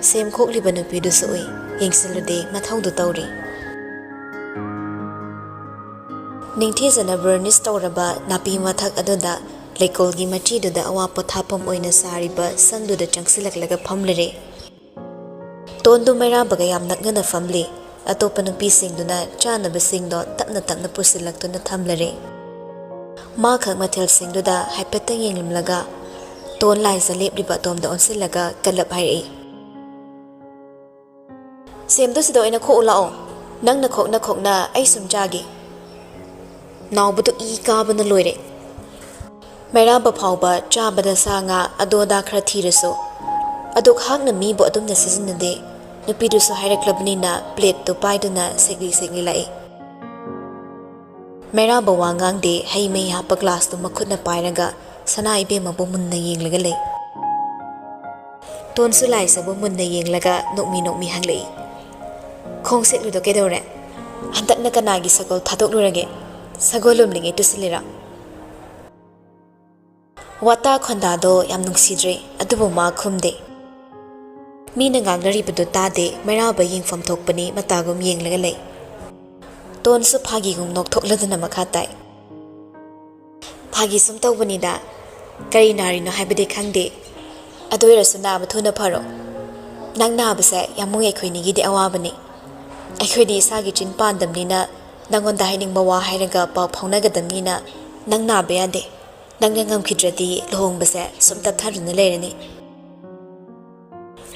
ꯁꯦꯝ ꯈꯣꯛꯂꯤꯕ ꯅꯨꯄꯤꯗꯨꯁꯨ ꯎꯏ꯫ ꯌꯦꯡꯁꯤꯜꯂꯨꯗꯦ, ꯃꯊꯧꯗꯨ ꯇꯧꯔꯤ꯫ ꯅꯤꯡꯊꯤꯖꯅ ꯕꯔꯅꯤꯁ ꯇꯧꯔꯕ ꯅꯥꯄꯤ ꯃꯊꯛ ꯑꯗꯨꯗ ꯂꯩꯀꯣꯜꯒꯤ ꯃꯆꯤꯗꯨꯗ ꯑꯋꯥ ꯄꯣꯊꯥꯐꯝ ꯑꯣꯏꯅ ꯁꯥꯔꯤꯕ ꯁꯪꯗꯨꯗ ꯆꯪꯁꯤꯜꯂꯛꯂꯒ ꯐꯝꯂꯔꯦ꯫ ꯇꯣꯟꯗꯨ ꯃꯩꯔꯥꯕꯒ ꯌꯥꯝ ꯅꯛꯅꯅ ꯐꯝꯂꯤ꯫ ꯑꯇꯣꯞꯄ ꯅꯨꯄꯤꯁꯤꯡꯗꯨꯅ ꯆꯥꯅꯕꯁꯤꯡꯗꯣ ꯇꯞꯅ ꯇꯞꯅ ꯄꯨꯁꯤꯜꯂꯛꯇꯨꯅ ꯊꯝꯂꯔꯦ꯫ ꯃꯥꯈꯛ ꯃꯊꯦꯜꯁꯤꯡꯗꯨꯗ ꯍꯥꯏꯐꯦꯠꯇꯪ ꯌꯦꯡꯂꯝꯂꯒ ꯇꯣꯟ ꯂꯥꯏꯖ ꯂꯦꯞꯂꯤꯕ ꯑꯗꯣꯝꯗ ꯑꯣꯟꯁꯤꯜꯂꯒ ꯀꯜꯂꯞ ꯍꯥꯏꯔꯛꯏ꯫ "ꯁꯦꯝꯗꯣ ꯁꯤꯗ ꯑꯣꯏꯅ ꯈꯣꯛꯎ ꯂꯥꯛꯑꯣ꯫ ꯅꯪꯅ ꯈꯣꯛꯅ ꯈꯣꯛꯅ ꯑꯩ ꯁꯨꯝ ꯆꯥꯒꯦ꯫" ꯅꯥꯎꯕꯗꯨ ꯏ ꯀꯥꯕꯅ ꯂꯣꯏꯔꯦ꯫ ꯃꯩꯔꯥꯕ ꯐꯥꯎꯕ ꯆꯥꯕꯗ ꯁꯥ ꯉꯥ ꯑꯗꯨ ꯑꯗꯥ ꯈꯔ ꯊꯤꯔꯁꯨ ꯑꯗꯨꯛ ꯍꯥꯛꯅ ꯃꯤꯕꯨ ꯑꯗꯨꯝꯅ ꯁꯤꯖꯤꯟꯅꯗꯦ꯫ ꯅꯨꯄꯤꯗꯨꯁꯨ ꯍꯥꯏꯔꯛꯂꯕꯅꯤꯅ ꯄ꯭ꯂꯦꯠꯇꯨ ꯄꯥꯏꯗꯨꯅ ꯁꯦꯛꯂꯤ ꯁꯦꯛꯂꯤ ꯂꯥꯛꯏ꯫ ꯃꯩꯔꯥꯕ ꯋꯥ ꯉꯥꯡꯗꯦ, ꯍꯩ ꯃꯍꯤ ꯍꯥꯞꯄ ꯒ꯭ꯂꯥꯁꯇꯨ ꯃꯈꯨꯠꯅ ꯄꯥꯏꯔꯒ ꯁꯅꯥ ꯏꯕꯦꯝꯃꯕꯨ ꯃꯨꯟꯅ ꯌꯦꯡꯂꯒ ꯂꯩ꯫ ꯇꯣꯟꯁꯨ ꯂꯥꯏꯖꯕꯨ ꯃꯨꯟꯅ ꯌꯦꯡꯂꯒ ꯅꯣꯛꯃꯤ ꯅꯣꯛꯃꯤ ꯍꯪꯂꯛꯏ꯫ "ꯈꯣꯡ ꯁꯦꯠꯂꯨꯗꯣ ꯀꯩꯗꯧꯔꯦ? ꯍꯟꯗꯛꯅ ꯀꯅꯥꯒꯤ ꯁꯒꯣꯜ ꯊꯥꯗꯣꯛꯂꯨꯔꯒꯦ? ꯁꯒꯣꯜ ꯂꯨꯝꯂꯤꯉꯩ ꯇꯨꯁꯤꯜꯂꯤꯔꯥ?" ꯋꯥꯇꯥ ꯈꯣꯟꯗꯥꯗꯣ ꯌꯥꯝ ꯅꯨꯡꯁꯤꯗ꯭ꯔꯦ, ꯑꯗꯨꯕꯨ ꯃꯥ ꯈꯨꯝꯗꯦ꯫ ꯃꯤꯅ ꯉꯥꯡꯅꯔꯤꯕꯗꯨ ꯇꯥꯗꯦ, ꯃꯩꯔꯥꯕ ꯌꯦꯡꯐꯝ ꯊꯣꯛꯄꯅꯤ ꯃꯇꯥꯒꯨꯝ ꯌꯦꯡꯂꯒ ꯂꯩ꯫ ꯇꯣꯟꯁꯨ ꯐꯥꯒꯤꯒꯨꯝ ꯅꯣꯛꯊꯣꯛꯂꯗꯨꯅ ꯃꯈꯥ ꯇꯥꯏ꯫ "ꯐꯥꯒꯤ ꯁꯨꯝ ꯇꯧꯕꯅꯤꯗ, ꯀꯔꯤ ꯅꯥꯔꯤꯅꯣ ꯍꯥꯏꯕꯗꯤ ꯈꯪꯗꯦ, ꯑꯗꯨ ꯑꯣꯏꯔꯁꯨ ꯅꯥꯕ ꯊꯨꯅ ꯐꯔꯣ꯫ ꯅꯪ ꯅꯥꯕꯁꯦ ꯌꯥꯝꯃꯨꯡ ꯑꯩꯈꯣꯏꯅꯤꯒꯤꯗꯤ ꯑꯋꯥꯕꯅꯤ꯫ ꯑꯩꯈꯣꯏꯗꯤ ꯏꯁꯥꯒꯤ ꯆꯤꯟ ꯄꯥꯟꯗꯕꯅꯤꯅ ꯅꯪꯉꯣꯟꯗ ꯍꯥꯏꯅꯤꯡꯕ ꯋꯥ ꯍꯥꯏꯔꯒ ꯄꯥꯎ ꯐꯥꯎꯅꯒꯗꯕꯅꯤꯅ ꯅꯪ ꯅꯥꯕ ꯌꯥꯗꯦ꯫ ꯅꯪꯅ ꯉꯝꯈꯤꯗ꯭ꯔꯗꯤ ꯂꯨꯍꯣꯡꯕꯁꯦ ꯁꯨꯝ ꯇꯞꯊꯗꯨꯅ ꯂꯩꯔꯅꯤ꯫"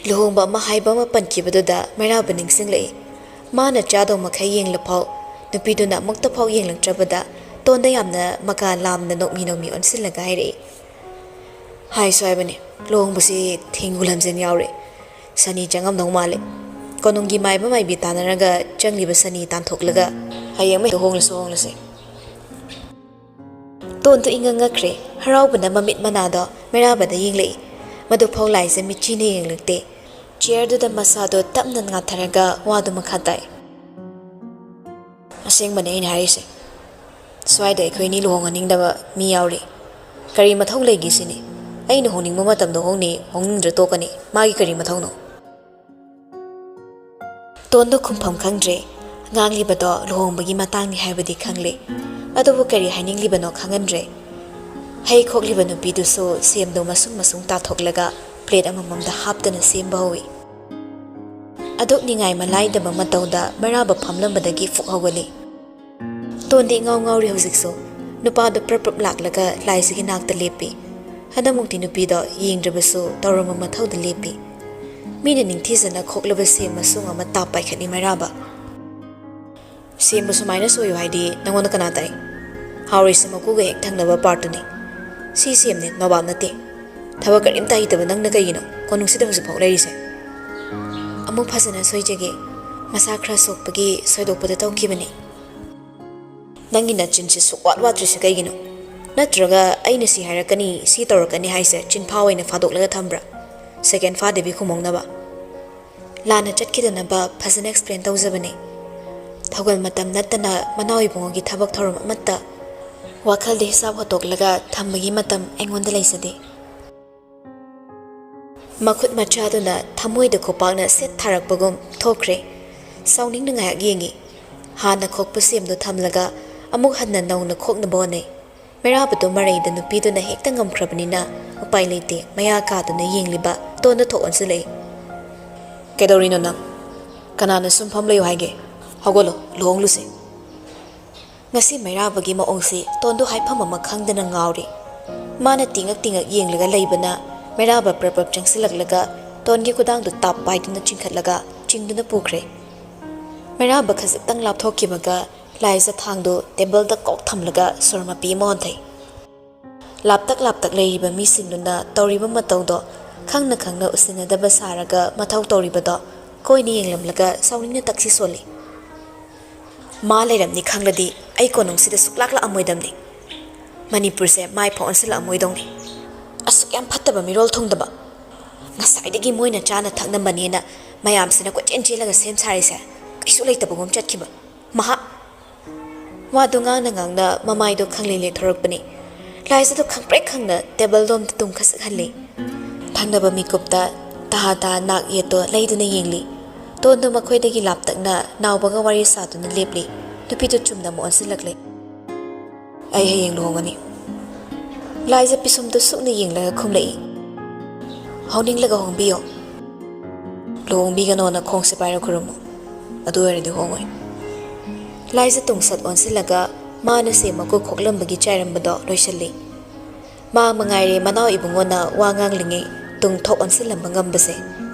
ꯂꯨꯍꯣꯡꯕ ꯑꯃ ꯍꯥꯏꯕ ꯑꯃ ꯄꯟꯈꯤꯕꯗꯨꯗ ꯃꯩꯔꯥꯕ ꯅꯤꯡꯁꯤꯡꯂꯛꯏ꯫ ꯃꯥꯅ ꯆꯥꯗꯧ ꯃꯈꯩ ꯌꯦꯡꯂꯐꯥꯎ ꯅꯨꯄꯤꯗꯨꯅ ꯑꯃꯨꯛꯇꯐꯥꯎ ꯌꯦꯡꯂꯛꯇ꯭ꯔꯕꯗ ꯇꯣꯟꯗ ꯌꯥꯝꯅ ꯃꯀꯥ ꯂꯥꯝꯅ ꯅꯣꯛꯃꯤ ꯅꯣꯛꯃꯤ ꯑꯣꯟꯁꯤꯜꯂꯒ ꯍꯥꯏꯔꯛꯏ꯫ "ꯍꯥꯏꯁꯨ ꯍꯥꯏꯕꯅꯤ, ꯂꯨꯍꯣꯡꯕꯁꯤ ꯊꯦꯡꯒꯨ ꯂꯝꯖꯦꯟ ꯌꯥꯎꯔꯦ꯫ ꯁꯅꯤ ꯆꯪꯉꯝꯗꯧ ꯃꯥꯜꯂꯦ꯫ ꯀꯣꯅꯨꯡꯒꯤ ꯃꯥꯏꯕ ꯃꯥꯏꯕꯤ ꯇꯥꯟꯅꯔꯒ ꯆꯪꯂꯤꯕ ꯁꯅꯤ ꯇꯥꯟꯊꯣꯛꯂꯒ ꯍꯌꯦꯡꯃꯛ ꯍꯦꯛꯇ ꯍꯣꯡꯂꯁꯨ ꯍꯣꯡꯂꯁꯦ꯫" ꯇꯣꯟꯗꯨ ꯏꯉꯛ ꯉꯛꯈ꯭ꯔꯦ꯫ ꯍꯔꯥꯎꯕꯅ ꯃꯃꯤꯠ ꯃꯅꯥꯗꯣ ꯃꯩꯔꯥꯕꯗ ꯌꯦꯡꯂꯛꯏ꯫ ꯃꯗꯨꯐꯥꯎ ꯂꯥꯏꯖ ꯃꯤꯠꯆꯤꯅ ꯌꯦꯡꯂꯛꯇꯦ꯫ ꯆꯤꯌꯔꯗꯨꯗ ꯃꯁꯥꯗꯣ ꯇꯞꯅ ꯉꯥꯊꯔꯒ ꯋꯥꯗꯨ ꯃꯈꯥ ꯇꯥꯏ꯫ "ꯑꯁꯦꯡꯕꯅꯦ ꯑꯩꯅ ꯍꯥꯏꯔꯤꯁꯦ꯫ ꯁ꯭ꯋꯥꯏꯗ ꯑꯩꯈꯣꯏ ꯑꯅꯤ ꯂꯨꯍꯣꯡꯍꯟꯅꯤꯡꯗꯕ ꯃꯤ ꯌꯥꯎꯔꯤ꯫ ꯀꯔꯤ ꯃꯊꯧ ꯂꯩꯒꯦ ꯁꯤꯅꯤ? ꯑꯩꯅ ꯍꯣꯡꯅꯤꯡꯕ ꯃꯇꯝꯗ ꯍꯣꯡꯅꯤ, ꯍꯣꯡꯅꯤꯡꯗ꯭ꯔ ꯇꯣꯛꯀꯅꯤ꯫ ꯃꯥꯒꯤ ꯀꯔꯤ ꯃꯊꯧꯅꯣ?" ꯇꯣꯟꯗꯣ ꯈꯨꯝꯐꯝ ꯈꯪꯗ꯭ꯔꯦ꯫ ꯉꯥꯡꯂꯤꯕꯗꯣ ꯂꯨꯍꯣꯡꯕꯒꯤ ꯃꯇꯥꯡꯅꯤ ꯍꯥꯏꯕꯗꯤ ꯈꯪꯂꯦ, ꯑꯗꯨꯕꯨ ꯀꯔꯤ ꯍꯥꯏꯅꯤꯡꯂꯤꯕꯅꯣ ꯈꯪꯍꯟꯗ꯭ꯔꯦ꯫ ꯍꯩ ꯈꯣꯛꯂꯤꯕ ꯅꯨꯄꯤꯗꯨꯁꯨ ꯁꯦꯝꯗꯣ ꯃꯁꯨꯡ ꯃꯁꯨꯡ ꯇꯥꯊꯣꯛꯂꯒ ꯄ꯭ꯂꯦꯠ ꯑꯃꯃꯝꯗ ꯍꯥꯞꯇꯅ ꯁꯦꯝꯕ ꯍꯧꯏ꯫ ꯑꯗꯨꯛ ꯅꯤꯡꯉꯥꯏ ꯃꯂꯥꯏꯗꯕ ꯃꯇꯧꯗ ꯃꯩꯔꯥꯕ ꯐꯝꯂꯝꯕꯗꯒꯤ ꯐꯨꯛ ꯍꯧꯒꯠꯂꯤ꯫ ꯇꯣꯟꯗꯤ ꯏꯉꯥꯎ ꯉꯥꯎꯔꯤ ꯍꯧꯖꯤꯛꯁꯨ꯫ ꯅꯨꯄꯥꯗꯣ ꯄ꯭ꯔꯞ ꯄ꯭ꯔꯞ ꯂꯥꯛꯂꯒ ꯂꯥꯏꯁꯤꯒꯤ ꯅꯥꯛꯇ ꯂꯦꯞꯄꯤ꯫ ꯍꯟꯗꯛꯃꯨꯛꯇꯤ ꯅꯨꯄꯤꯗꯣ ꯌꯦꯡꯗ꯭ꯔꯕꯁꯨ ꯇꯧꯔꯝꯕ ꯃꯊꯧꯗ ꯂꯦꯞꯄꯤ꯫ ꯃꯤꯅ ꯅꯤꯡꯊꯤꯖꯅ ꯈꯣꯛꯂꯕ ꯁꯦꯝ ꯃꯁꯨꯡ ꯑꯃ ꯇꯥꯞ ꯄꯥꯏꯈꯠꯂꯤ ꯃꯩꯔꯥꯕ꯫ "ꯁꯦꯝꯕꯨ ꯁꯨꯃꯥꯏꯅ ꯁꯣꯏꯌꯨ ꯍꯥꯏꯗꯤ ꯅꯪꯉꯣꯟꯗ ꯀꯅꯥ ꯇꯥꯛꯏ? ꯍꯥꯎꯔꯤꯁꯦ ꯃꯀꯨꯒ ꯍꯦꯛ ꯊꯪꯅꯕ ꯄꯥꯔꯠꯇꯨꯅꯤ꯫ ꯁꯤ ꯁꯦꯝꯅꯤ, ꯅꯣꯕꯥꯞ ꯅꯠꯇꯦ꯫ ꯊꯕꯛ ꯀꯔꯤꯝꯇ ꯍꯩꯇꯕ ꯅꯪꯅ ꯀꯩꯒꯤꯅꯣ ꯀꯣꯅꯨꯡꯁꯤꯗ ꯍꯧꯖꯤꯛꯐꯥꯎ ꯂꯩꯔꯤꯁꯦ?" "ꯑꯃꯨꯛ ꯐꯖꯅ ꯁꯣꯏꯖꯒꯦ꯫ ꯃꯁꯥ ꯈꯔ ꯁꯣꯛꯄꯒꯤ ꯁꯣꯏꯗꯣꯛꯄꯗ ꯇꯧꯈꯤꯕꯅꯤ꯫" "ꯅꯪꯒꯤ ꯅꯆꯤꯟꯁꯤ ꯁꯨꯛꯋꯥꯠ ꯋꯥꯠꯇ꯭ꯔꯤꯁꯤ ꯀꯩꯒꯤꯅꯣ? ꯅꯠꯇ꯭ꯔꯒ ꯑꯩꯅ ꯁꯤ ꯍꯥꯏꯔꯛꯀꯅꯤ, ꯁꯤ ꯇꯧꯔꯛꯀꯅꯤ ꯍꯥꯏꯁꯦ ꯆꯤꯟꯐꯥ ꯑꯣꯏꯅ ꯐꯥꯗꯣꯛꯂꯒ ꯊꯝꯕ꯭ꯔꯥ? ꯁꯦꯀꯦꯟ ꯐꯥꯗꯕꯤ ꯈꯨꯝꯍꯧꯅꯕ?" ꯂꯥꯟꯅ ꯆꯠꯈꯤꯗꯅꯕ ꯐꯖꯅ ꯑꯦꯛꯁꯄ꯭ꯂꯦꯟ ꯇꯧꯖꯕꯅꯤ꯫ ꯊꯧꯒꯜ ꯃꯇꯝ ꯅꯠꯇꯅ ꯃꯅꯥꯎ ꯏꯕꯨꯡꯉꯣꯒꯤ ꯊꯕꯛ ꯊꯧꯔꯝ ꯑꯃꯠꯇ ꯋꯥꯈꯜꯗ ꯍꯤꯁꯥꯞ ꯍꯣꯠꯇꯣꯛꯂꯒ ꯊꯝꯕꯒꯤ ꯃꯇꯝ ꯑꯩꯉꯣꯟꯗ ꯂꯩꯖꯗꯦ꯫ ꯃꯈꯨꯠ ꯃꯆꯥꯗꯨꯅ ꯊꯃꯣꯏꯗ ꯈꯨꯄꯥꯛꯅ ꯁꯦꯠ ꯊꯥꯔꯛꯄꯒꯨꯝ ꯊꯣꯛꯈ꯭ꯔꯦ꯫ ꯁꯥꯎꯅꯤꯡꯅ ꯉꯥꯏꯍꯥꯛ ꯌꯦꯡꯉꯤ꯫ ꯍꯥꯟꯅ ꯈꯣꯛꯄ ꯁꯦꯝꯗꯨ ꯊꯝꯂꯒ ꯑꯃꯨꯛ ꯍꯟꯅ ꯅꯧꯅ ꯈꯣꯛꯅꯕ ꯍꯣꯠꯅꯩ꯫ ꯃꯩꯔꯥꯕꯗꯨ ꯃꯔꯩꯗ ꯅꯨꯄꯤꯗꯨꯅ ꯍꯦꯛꯇ ꯉꯝꯈ꯭ꯔꯕꯅꯤꯅ ꯎꯄꯥꯏ ꯂꯩꯇꯦ, ꯃꯌꯥ ꯀꯥꯗꯨꯅ ꯌꯦꯡꯂꯤꯕ ꯇꯣꯟꯗ ꯊꯣꯛ ꯑꯣꯟꯁꯤꯜꯂꯛꯏ꯫ "ꯀꯩꯗꯧꯔꯤꯅꯣ ꯅꯪ? ꯀꯅꯥꯅ ꯁꯨꯝ ꯐꯝ ꯂꯩꯌꯨ ꯍꯥꯏꯒꯦ? ꯍꯧꯒꯠꯂꯣ, ꯂꯨꯍꯣꯡꯂꯨꯁꯦ꯫" ꯉꯁꯤ ꯃꯩꯔꯥꯕꯒꯤ ꯃꯑꯣꯡꯁꯤ ꯇꯣꯟꯗꯨ ꯍꯥꯏꯐꯝ ꯑꯃ ꯈꯪꯗꯅ ꯉꯥꯎꯔꯤ꯫ ꯃꯥꯅ ꯇꯤꯡꯉꯛ ꯇꯤꯡꯉꯛ ꯌꯦꯡꯂꯒ ꯂꯩꯕꯅ ꯃꯩꯔꯥꯕ ꯄ꯭ꯔꯞ ꯄ꯭ꯔꯞ ꯆꯪꯁꯤꯜꯂꯛꯂꯒ ꯇꯣꯟꯒꯤ ꯈꯨꯗꯥꯡꯗꯨ ꯇꯥꯞ ꯄꯥꯏꯗꯨꯅ ꯆꯤꯡꯈꯠꯂꯒ ꯆꯤꯡꯗꯨꯅ ꯄꯨꯈ꯭ꯔꯦ꯫ ꯃꯩꯔꯥꯕ ꯈꯖꯤꯛꯇꯪ ꯂꯥꯞꯊꯣꯛꯈꯤꯕꯒ ꯂꯥꯏꯖ ꯊꯥꯡꯗꯨ ꯇꯦꯕꯜꯗ ꯀꯣꯛ ꯊꯝꯂꯒ ꯁꯣꯔ ꯃꯄꯤ ꯑꯃ ꯍꯣꯟꯊꯩ꯫ ꯂꯥꯞꯇꯛ ꯂꯥꯞꯇꯛ ꯂꯩꯔꯤꯕ ꯃꯤꯁꯤꯡꯗꯨꯅ ꯇꯧꯔꯤꯕ ꯃꯇꯧꯗꯣ ꯈꯪꯅ ꯈꯪꯅ ꯎꯁꯤꯟꯅꯗꯕ ꯁꯥꯔꯒ ꯃꯊꯧ ꯇꯧꯔꯤꯕꯗꯣ ꯀꯣꯏꯅ ꯌꯦꯡꯂꯝꯂꯒ ꯁꯥꯎꯅꯤꯡꯅ ꯇꯛꯁꯤ ꯁꯣꯜꯂꯤ꯫ "ꯃꯥ ꯂꯩꯔꯝꯅꯤ ꯈꯪꯂꯗꯤ ꯑꯩ ꯀꯣꯅꯨꯡꯁꯤꯗ ꯁꯨꯛꯂꯥꯛ ꯂꯥꯛꯑꯝꯃꯣꯏꯗꯝꯅꯤ꯫ ꯃꯅꯤꯄꯨꯔꯁꯦ ꯃꯥꯏ ꯐꯥꯎ ꯑꯣꯟꯁꯤꯜꯂꯛꯑꯝꯃꯣꯏꯗꯧꯅꯤ꯫ ꯑꯁꯨꯛ ꯌꯥꯝ ꯐꯠꯇꯕ ꯃꯤꯔꯣꯜ ꯊꯨꯡꯗꯕ꯫ ꯉꯁꯥꯏꯗꯒꯤ ꯃꯣꯏꯅ ꯆꯥꯅ ꯊꯛꯅꯕꯅꯦꯅ ꯃꯌꯥꯝꯁꯤꯅ ꯀꯣꯏꯆꯦꯟ ꯆꯦꯜꯂꯒ ꯁꯦꯝ ꯁꯥꯔꯤꯁꯦ ꯀꯩꯁꯨ ꯂꯩꯇꯕꯒꯨꯝ ꯆꯠꯈꯤꯕ꯫ ꯃꯍꯥꯛ" ꯋꯥꯗꯨ ꯉꯥꯡꯅ ꯉꯥꯡꯅ ꯃꯃꯥꯏꯗꯣ ꯈꯪꯂꯩ ꯂꯩꯊꯣꯔꯛꯄꯅꯤ꯫ ꯂꯥꯏꯖꯗꯣ ꯈꯪꯄ꯭ꯔꯦꯛ ꯈꯪꯅ ꯇꯦꯕꯜꯗꯣꯝꯗ ꯇꯨꯝ ꯈꯁꯤꯛꯍꯜꯂꯤ꯫ ꯊꯪꯅꯕ ꯃꯤꯀꯨꯞꯇ ꯇꯍꯥ ꯇꯍꯥ ꯅꯥꯛ ꯌꯦꯠꯇꯣ ꯂꯩꯗꯨꯅ ꯌꯦꯡꯂꯤ꯫ ꯇꯣꯟꯗꯣ ꯃꯈꯣꯏꯗꯒꯤ ꯂꯥꯞꯇꯛꯅ ꯅꯥꯎꯕꯒ ꯋꯥꯔꯤ ꯁꯥꯗꯨꯅ ꯂꯦꯞꯂꯤ꯫ ꯅꯨꯄꯤꯗꯨ ꯆꯨꯝꯅ ꯑꯃꯨꯛ ꯑꯣꯟꯁꯤꯜꯂꯛꯂꯦ꯫ "ꯑꯩ ꯍꯌꯦꯡ ꯂꯨꯍꯣꯡꯒꯅꯤ꯫" ꯂꯥꯏꯖ ꯄꯤꯁꯨꯝꯗꯨ ꯁꯨꯛꯅ ꯌꯦꯡꯂꯒ ꯈꯨꯝꯂꯛꯏ꯫ "ꯍꯧꯅꯤꯡꯂꯒ ꯍꯣꯡꯕꯤꯌꯣ꯫" "ꯂꯨꯍꯣꯡꯕꯤꯒꯅꯣꯅ ꯈꯣꯡꯁꯦ ꯄꯥꯏꯔ ꯈꯨꯔꯨꯝꯃꯨ, ꯑꯗꯨ ꯑꯣꯏꯔꯗꯤ ꯍꯣꯡꯉꯣꯏ꯫" ꯂꯥꯏꯖ ꯇꯨꯡꯁꯠ ꯑꯣꯟꯁꯤꯜꯂꯒ ꯃꯥꯅ ꯁꯦꯝ ꯃꯀꯨ ꯈꯣꯛꯂꯝꯕꯒꯤ ꯆꯥꯏꯔꯝꯕꯗꯣ ꯂꯣꯏꯁꯤꯜꯂꯤ꯫ ꯃꯥ ꯃꯉꯥꯏꯔꯦ ꯃꯅꯥꯎ ꯏꯕꯨꯡꯉꯣꯅ ꯋꯥ ꯉꯥꯡꯂꯤꯉꯩ ꯇꯨꯡ ꯊꯣꯛ ꯑꯣꯟꯁꯤꯜꯂꯝꯕ ꯉꯝꯕꯁꯦ꯫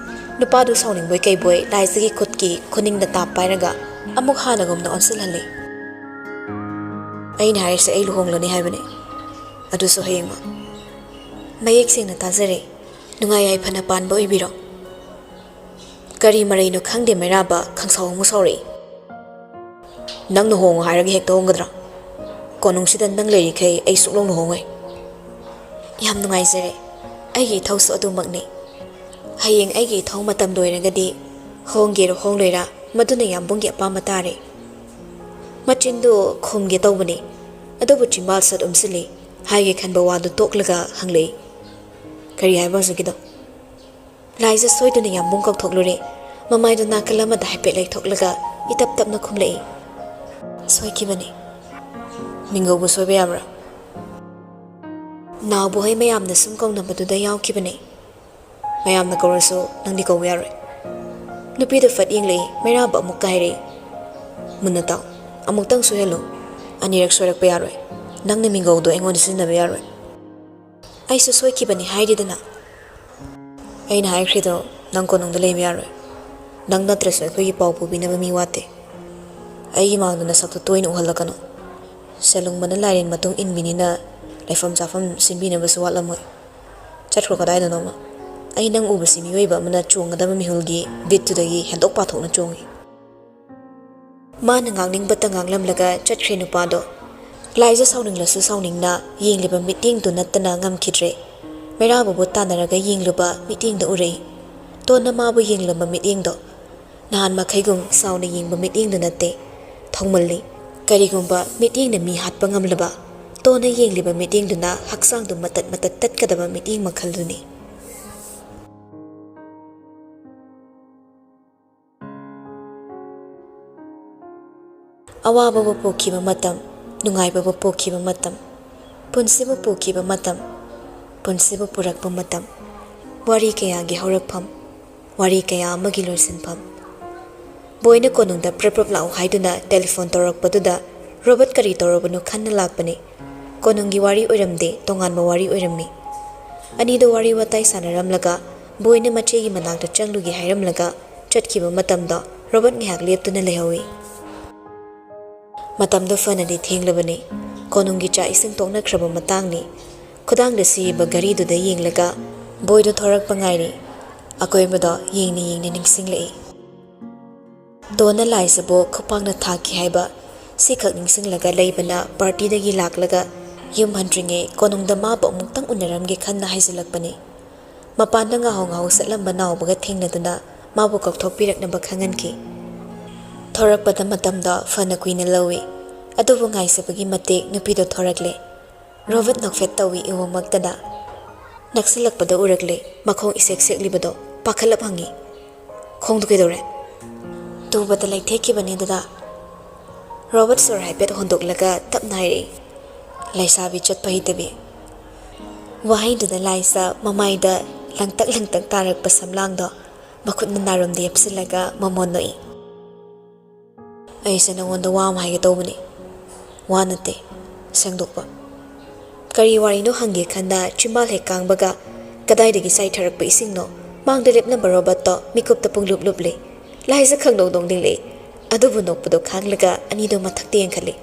ꯅꯨꯄꯥꯗꯨ ꯁꯥꯎꯅꯤꯡꯕꯣꯏ ꯀꯩꯕꯣꯏ ꯂꯥꯏꯖꯒꯤ ꯈꯨꯠꯀꯤ ꯈꯨꯅꯤꯡꯗ ꯇꯥꯞ ꯄꯥꯏꯔꯒ ꯑꯃꯨꯛ ꯍꯥꯟꯅꯒꯨꯝꯅ ꯑꯣꯟꯁꯤꯜꯍꯜꯂꯤ꯫ "ꯑꯩꯅ ꯍꯥꯏꯔꯤꯁꯦ ꯑꯩ ꯂꯨꯍꯣꯡꯂꯅꯤ ꯍꯥꯏꯕꯅꯦ, ꯑꯗꯨꯁꯨ ꯍꯌꯦꯡꯃꯛ꯫ ꯃꯌꯦꯛ ꯁꯦꯡꯅ ꯇꯥꯖꯔꯦ, ꯅꯨꯡꯉꯥꯏ ꯌꯥꯏꯐꯅ ꯄꯥꯟꯕ ꯑꯣꯏꯕꯤꯔꯣ꯫" ꯀꯔꯤ ꯃꯔꯩꯅꯣ ꯈꯪꯗꯦ ꯃꯩꯔꯥꯕ ꯈꯪꯁꯥꯎ ꯑꯃꯨꯛ ꯁꯥꯎꯔꯛꯏ꯫ "ꯅꯪꯅ ꯍꯣꯡꯉꯨ ꯍꯥꯏꯔꯒ ꯍꯦꯛꯇ ꯍꯣꯡꯒꯗ꯭ꯔꯥ? ꯀꯣꯅꯨꯡꯁꯤꯗ ꯅꯪ ꯂꯩꯔꯤꯈꯩ ꯑꯩ ꯁꯨꯛꯂꯣꯡ ꯂꯨꯍꯣꯡꯉꯣꯏ꯫" "ꯌꯥꯝ ꯅꯨꯡꯉꯥꯏꯖꯔꯦ꯫ ꯑꯩꯒꯤ ꯏꯊꯧꯁꯨ ꯑꯗꯨꯃꯛꯅꯤ꯫ ꯍꯌꯦꯡ ꯑꯩꯒꯤ ꯏꯊꯧ ꯃꯇꯝ ꯂꯣꯏꯔꯒꯗꯤ "ꯍꯣꯡꯒꯦꯔꯥ ꯍꯣꯡꯂꯣꯏꯔꯥ, ꯃꯗꯨꯅ ꯌꯥꯝꯕꯨꯡꯒꯤ ꯑꯄꯥꯝꯕ ꯇꯥꯔꯦ꯫" ꯃꯆꯤꯟꯗꯨ ꯈꯨꯝꯒꯦ ꯇꯧꯕꯅꯤ, ꯑꯗꯨꯕꯨ ꯆꯤꯝꯕꯥꯜ ꯁꯠ ꯎꯝꯁꯤꯜꯂꯤ꯫ ꯍꯥꯏꯒꯦ ꯈꯟꯕ ꯋꯥꯗꯨ ꯇꯣꯛꯂꯒ ꯍꯪꯂꯛꯏ, "ꯀꯔꯤ ꯍꯥꯏꯕ ꯍꯧꯖꯤꯛꯀꯤꯗꯣ?" ꯂꯥꯏꯖ ꯁꯣꯏꯗꯨꯅ ꯌꯥꯝꯕꯨꯡ ꯀꯧꯊꯣꯛꯂꯨꯔꯦ꯫ ꯃꯃꯥꯏꯗꯨ ꯅꯥꯀꯜ ꯑꯃꯗ ꯍꯥꯏꯐꯦꯠ ꯂꯩꯊꯣꯛꯂꯒ ꯏꯇꯞ ꯇꯞꯅ ꯈꯨꯝꯂꯛꯏ, "ꯁꯣꯏꯈꯤꯕꯅꯤ꯫" "ꯃꯤꯡꯒꯧꯕ ꯁꯣꯏꯕ ꯌꯥꯕ꯭ꯔꯥ?" "ꯅꯥꯎꯕ ꯍꯣꯏ ꯃꯌꯥꯝꯅ ꯁꯨꯝ ꯀꯧꯅꯕꯗꯨꯗ ꯌꯥꯎꯈꯤꯕꯅꯦ꯫" "ꯃꯌꯥꯝꯅ ꯀꯧꯔꯁꯨ ꯅꯪꯗꯤ ꯀꯧꯕ ꯌꯥꯔꯣꯏ꯫" ꯅꯨꯄꯤꯗꯨ ꯐꯠ ꯌꯦꯡꯂꯛꯏ, ꯃꯩꯔꯥꯕ ꯑꯃꯨꯛꯀ ꯍꯥꯏꯔꯛꯏ, "ꯃꯨꯟꯅ ꯇꯥꯎ, ꯑꯃꯨꯛꯇꯪ ꯁꯣꯏꯍꯜꯂꯨ, ꯑꯅꯤꯔꯛ ꯁꯣꯏꯔꯛꯄ ꯌꯥꯔꯣꯏ꯫ ꯅꯪꯅ ꯃꯤꯡꯒꯧꯗꯣ ꯑꯩꯉꯣꯟꯗ ꯁꯤꯖꯤꯟꯅꯕ ꯌꯥꯔꯣꯏ꯫" "ꯑꯩꯁꯨ ꯁꯣꯏꯈꯤꯕꯅꯤ ꯍꯥꯏꯔꯤꯗꯅ꯫" "ꯑꯩꯅ ꯍꯥꯏꯈ꯭ꯔꯤꯗꯣ, ꯅꯪ ꯀꯣꯅꯨꯡꯗ ꯂꯩꯕ ꯌꯥꯔꯣꯏ꯫ ꯅꯪ ꯅꯠꯇ꯭ꯔꯁꯨ ꯑꯩꯈꯣꯏꯒꯤ ꯄꯥꯎ ꯄꯨꯕꯤꯅꯕ ꯃꯤ ꯋꯥꯠꯇꯦ꯫ ꯑꯩꯒꯤ ꯃꯥꯡꯗ ꯅꯁꯛꯇꯣ ꯇꯣꯏꯅ ꯎꯍꯜꯂꯛꯀꯅꯨ꯫ ꯁꯦꯂꯨꯡꯕꯅ ꯂꯥꯏꯔꯦꯟ ꯃꯇꯨꯡ ꯏꯟꯕꯤꯅꯤꯅ ꯂꯩꯐꯝ ꯆꯥꯐꯝ ꯁꯤꯟꯕꯤꯅꯕꯁꯨ ꯋꯥꯠꯂꯝꯃꯣꯏ꯫ ꯆꯠꯈ꯭ꯔꯣ ꯀꯗꯥꯏꯗꯅꯣꯃ꯫ ꯑꯩ ꯅꯪ ꯎꯕꯁꯤ ꯃꯤꯑꯣꯏꯕ ꯑꯃꯅ ꯆꯣꯡꯒꯗꯕ ꯃꯤꯍꯨꯜꯒꯤ ꯕꯤꯠꯇꯨꯗꯒꯤ ꯍꯦꯟꯗꯣꯛ ꯄꯥꯊꯣꯛꯅ ꯆꯣꯡꯏ꯫" ꯃꯥꯅ ꯉꯥꯡꯅꯤꯡꯕꯇ ꯉꯥꯡꯂꯝꯂꯒ ꯆꯠꯈ꯭ꯔꯦ ꯅꯨꯄꯥꯗꯣ꯫ ꯂꯥꯏꯖ ꯁꯥꯎꯅꯤꯡꯂꯁꯨ ꯁꯥꯎꯅꯤꯡꯅ ꯌꯦꯡꯂꯤꯕ ꯃꯤꯠꯌꯦꯡꯗꯨ ꯅꯠꯇꯅ ꯉꯝꯈꯤꯗ꯭ꯔꯦ꯫ ꯃꯩꯔꯥꯕꯕꯨ ꯇꯥꯟꯅꯔꯒ ꯌꯦꯡꯂꯨꯕ ꯃꯤꯠꯌꯦꯡꯗ ꯎꯔꯛꯏ꯫ ꯇꯣꯟꯅ ꯃꯥꯕꯨ ꯌꯦꯡꯂꯝꯕ ꯃꯤꯠꯌꯦꯡꯗꯣ ꯅꯍꯥꯟ ꯃꯈꯩꯒꯨꯝ ꯁꯥꯎꯅ ꯌꯦꯡꯕ ꯃꯤꯠꯌꯦꯡꯗꯨ ꯅꯠꯇꯦ, ꯊꯧꯃꯜꯂꯤ꯫ ꯀꯔꯤꯒꯨꯝꯕ ꯃꯤꯠꯌꯦꯡꯅ ꯃꯤ ꯍꯥꯠꯄ ꯉꯝꯂꯕ, ꯇꯣꯟꯅ ꯌꯦꯡꯂꯤꯕ ꯃꯤꯠꯌꯦꯡꯗꯨꯅ ꯍꯛꯆꯥꯡꯗꯨ ꯃꯇꯠ ꯃꯇꯠ ꯇꯠꯀꯗꯕ ꯃꯤꯠꯌꯦꯡ ꯃꯈꯜꯗꯨꯅꯤ꯫ ꯑꯋꯥꯕꯕꯨ ꯄꯨꯈꯤꯕ ꯃꯇꯝ, ꯅꯨꯡꯉꯥꯏꯕꯕꯨ ꯄꯨꯈꯤꯕ ꯃꯇꯝ, ꯄꯨꯟꯁꯤꯕꯨ ꯄꯨꯈꯤꯕ ꯃꯇꯝ, ꯄꯨꯟꯁꯤꯕꯨ ꯄꯨꯔꯛꯄ ꯃꯇꯝ, ꯋꯥꯔꯤ ꯀꯌꯥꯒꯤ ꯍꯧꯔꯛꯐꯝ, ꯋꯥꯔꯤ ꯀꯌꯥ ꯑꯃꯒꯤ ꯂꯣꯏꯁꯤꯟꯐꯝ꯫ ꯕꯣꯏꯅ ꯀꯣꯅꯨꯡꯗ ꯄ꯭ꯔꯞ ꯄ꯭ꯔꯞ ꯂꯥꯛꯎ ꯍꯥꯏꯗꯨꯅ ꯇꯦꯂꯤꯐꯣꯟ ꯇꯧꯔꯛꯄꯗꯨꯗ ꯔꯣꯕꯔꯠ ꯀꯔꯤ ꯇꯧꯔꯕꯅꯣ ꯈꯟꯅ ꯂꯥꯛꯄꯅꯤ꯫ ꯀꯣꯅꯨꯡꯒꯤ ꯋꯥꯔꯤ ꯑꯣꯏꯔꯝꯗꯦ, ꯇꯣꯉꯥꯟꯕ ꯋꯥꯔꯤ ꯑꯣꯏꯔꯝꯃꯤ꯫ ꯑꯅꯤꯗꯨ ꯋꯥꯔꯤ ꯋꯥꯇꯥꯏ ꯁꯥꯟꯅꯔꯝꯂꯒ ꯕꯣꯏꯅ ꯃꯆꯦꯒꯤ ꯃꯅꯥꯛꯇ ꯆꯪꯂꯨꯒꯦ ꯍꯥꯏꯔꯝꯂꯒ ꯆꯠꯈꯤꯕ ꯃꯇꯝꯗ ꯔꯣꯕꯔꯠ ꯉꯥꯏꯍꯥꯛ ꯂꯦꯞꯇꯨꯅ ꯂꯩꯍꯧꯏ꯫ ꯃꯇꯝꯗꯣ ꯐꯅꯗꯤ ꯊꯦꯡꯂꯕꯅꯤ꯫ ꯀꯣꯅꯨꯡꯒꯤ ꯆꯥꯛ ꯏꯁꯤꯡ ꯇꯣꯛꯅꯈ꯭ꯔꯕ ꯃꯇꯥꯡꯅꯤ꯫ ꯈꯨꯗꯥꯡꯗ ꯁꯤꯔꯤꯕ ꯘꯔꯤꯗꯨꯗ ꯌꯦꯡꯂꯒ ꯕꯣꯏꯗꯣ ꯊꯣꯔꯛꯄ ꯉꯥꯏꯔꯤ꯫ ꯑꯀꯣꯏꯕꯗꯣ ꯌꯦꯡꯅ ꯌꯦꯡꯅ ꯅꯤꯡꯁꯤꯡꯂꯛꯏ꯫ ꯇꯣꯟꯅ ꯂꯥꯏꯖꯕꯨ ꯈꯨꯄꯥꯛꯅ ꯊꯥꯈꯤ ꯍꯥꯏꯕ ꯁꯤꯈꯛ ꯅꯤꯡꯁꯤꯡꯂꯒ ꯂꯩꯕꯅ ꯄꯥꯔꯇꯤꯗꯒꯤ ꯂꯥꯛꯂꯒ ꯌꯨꯝ ꯍꯟꯗ꯭ꯔꯤꯉꯩ ꯀꯣꯅꯨꯡꯗ ꯃꯥꯕꯨ ꯑꯃꯨꯛꯇꯪ ꯎꯅꯔꯝꯒꯦ ꯈꯟꯅ ꯍꯥꯏꯖꯤꯜꯂꯛꯄꯅꯤ꯫ ꯃꯄꯥꯟꯗ ꯉꯥꯍꯧ ꯉꯥꯍꯧ ꯆꯠꯂꯝꯕ ꯅꯥꯎꯕꯒ ꯊꯦꯡꯅꯗꯨꯅ ꯃꯥꯕꯨ ꯀꯧꯊꯣꯛꯄꯤꯔꯛꯅꯕ ꯈꯪꯍꯟꯈꯤ꯫ ꯊꯣꯔꯛꯄꯗ ꯃꯇꯝꯗꯣ ꯐꯅ ꯀꯨꯏꯅ ꯂꯧꯏ, ꯑꯗꯨꯕꯨ ꯉꯥꯏꯖꯕꯒꯤ ꯃꯇꯤꯛ ꯅꯨꯄꯤꯗꯣ ꯊꯣꯔꯛꯂꯦ꯫ ꯔꯣꯕꯔꯠ ꯅꯣꯛꯐꯦꯠ ꯇꯧꯏ ꯎꯃꯪꯃꯛꯇꯗ꯫ ꯅꯛꯁꯤꯜꯂꯛꯄꯗ ꯎꯔꯛꯂꯦ, ꯃꯈꯣꯡ ꯏꯁꯦꯛ ꯁꯦꯛꯂꯤꯕꯗꯣ꯫ ꯄꯥꯈꯠꯂꯞ ꯍꯪꯉꯤ, "ꯈꯣꯡꯗꯨ ꯀꯩꯗꯧꯔꯦ?" "ꯇꯨꯕꯗ ꯂꯩꯊꯦꯛꯈꯤꯕꯅꯦ, ꯗꯗꯥ꯫" ꯔꯣꯕꯔꯠ ꯁꯣꯔ ꯍꯥꯏꯐꯦꯠ ꯍꯣꯟꯗꯣꯛꯂꯒ ꯇꯞꯅ ꯍꯥꯏꯔꯛꯏ, "ꯂꯩꯁꯥꯕꯤ ꯆꯠꯄ ꯍꯩꯇꯕꯤ꯫" ꯋꯥꯍꯩꯗꯨꯗ ꯂꯥꯏꯖ ꯃꯃꯥꯏꯗ ꯂꯪꯇꯛ ꯂꯪꯇꯛ ꯇꯥꯔꯛꯄ ꯁꯝꯂꯥꯡꯗꯣ ꯃꯈꯨꯠꯅ ꯅꯥꯔꯣꯝꯗ ꯌꯦꯞꯁꯤꯜꯂꯒ ꯃꯃꯣꯟ ꯅꯣꯛꯏ꯫ "ꯑꯩꯁꯦ ꯅꯉꯣꯟꯗ ꯋꯥ ꯑꯃ ꯍꯥꯏꯒꯦ ꯇꯧꯕꯅꯤ꯫" "ꯋꯥ ꯅꯠꯇꯦ, ꯁꯦꯡꯗꯣꯛꯄ꯫" ꯀꯔꯤ ꯋꯥꯔꯤꯅꯣ ꯍꯪꯒꯦ ꯈꯟꯗ ꯆꯤꯝꯕꯥꯜ ꯍꯦꯛ ꯀꯥꯡꯕꯒ ꯀꯗꯥꯏꯗꯒꯤ ꯆꯥꯏꯊꯔꯛꯄ ꯏꯁꯤꯡꯅꯣ? ꯃꯥꯡꯗ ꯂꯦꯞꯂꯝꯕ ꯔꯣꯕꯔꯠꯇꯣ ꯃꯤꯀꯨꯞꯇ ꯄꯨꯡꯂꯨꯞ ꯂꯨꯞꯂꯤ꯫ ꯂꯥꯏꯖ ꯈꯪꯅꯧ ꯅꯣꯡꯅꯤꯡꯂꯛꯏ꯫ ꯑꯗꯨꯕꯨ ꯅꯣꯛꯄꯗꯣ ꯈꯥꯡꯂꯒ ꯑꯅꯤꯗꯣ ꯃꯊꯛꯇ ꯌꯦꯡꯈꯠꯂꯤ꯫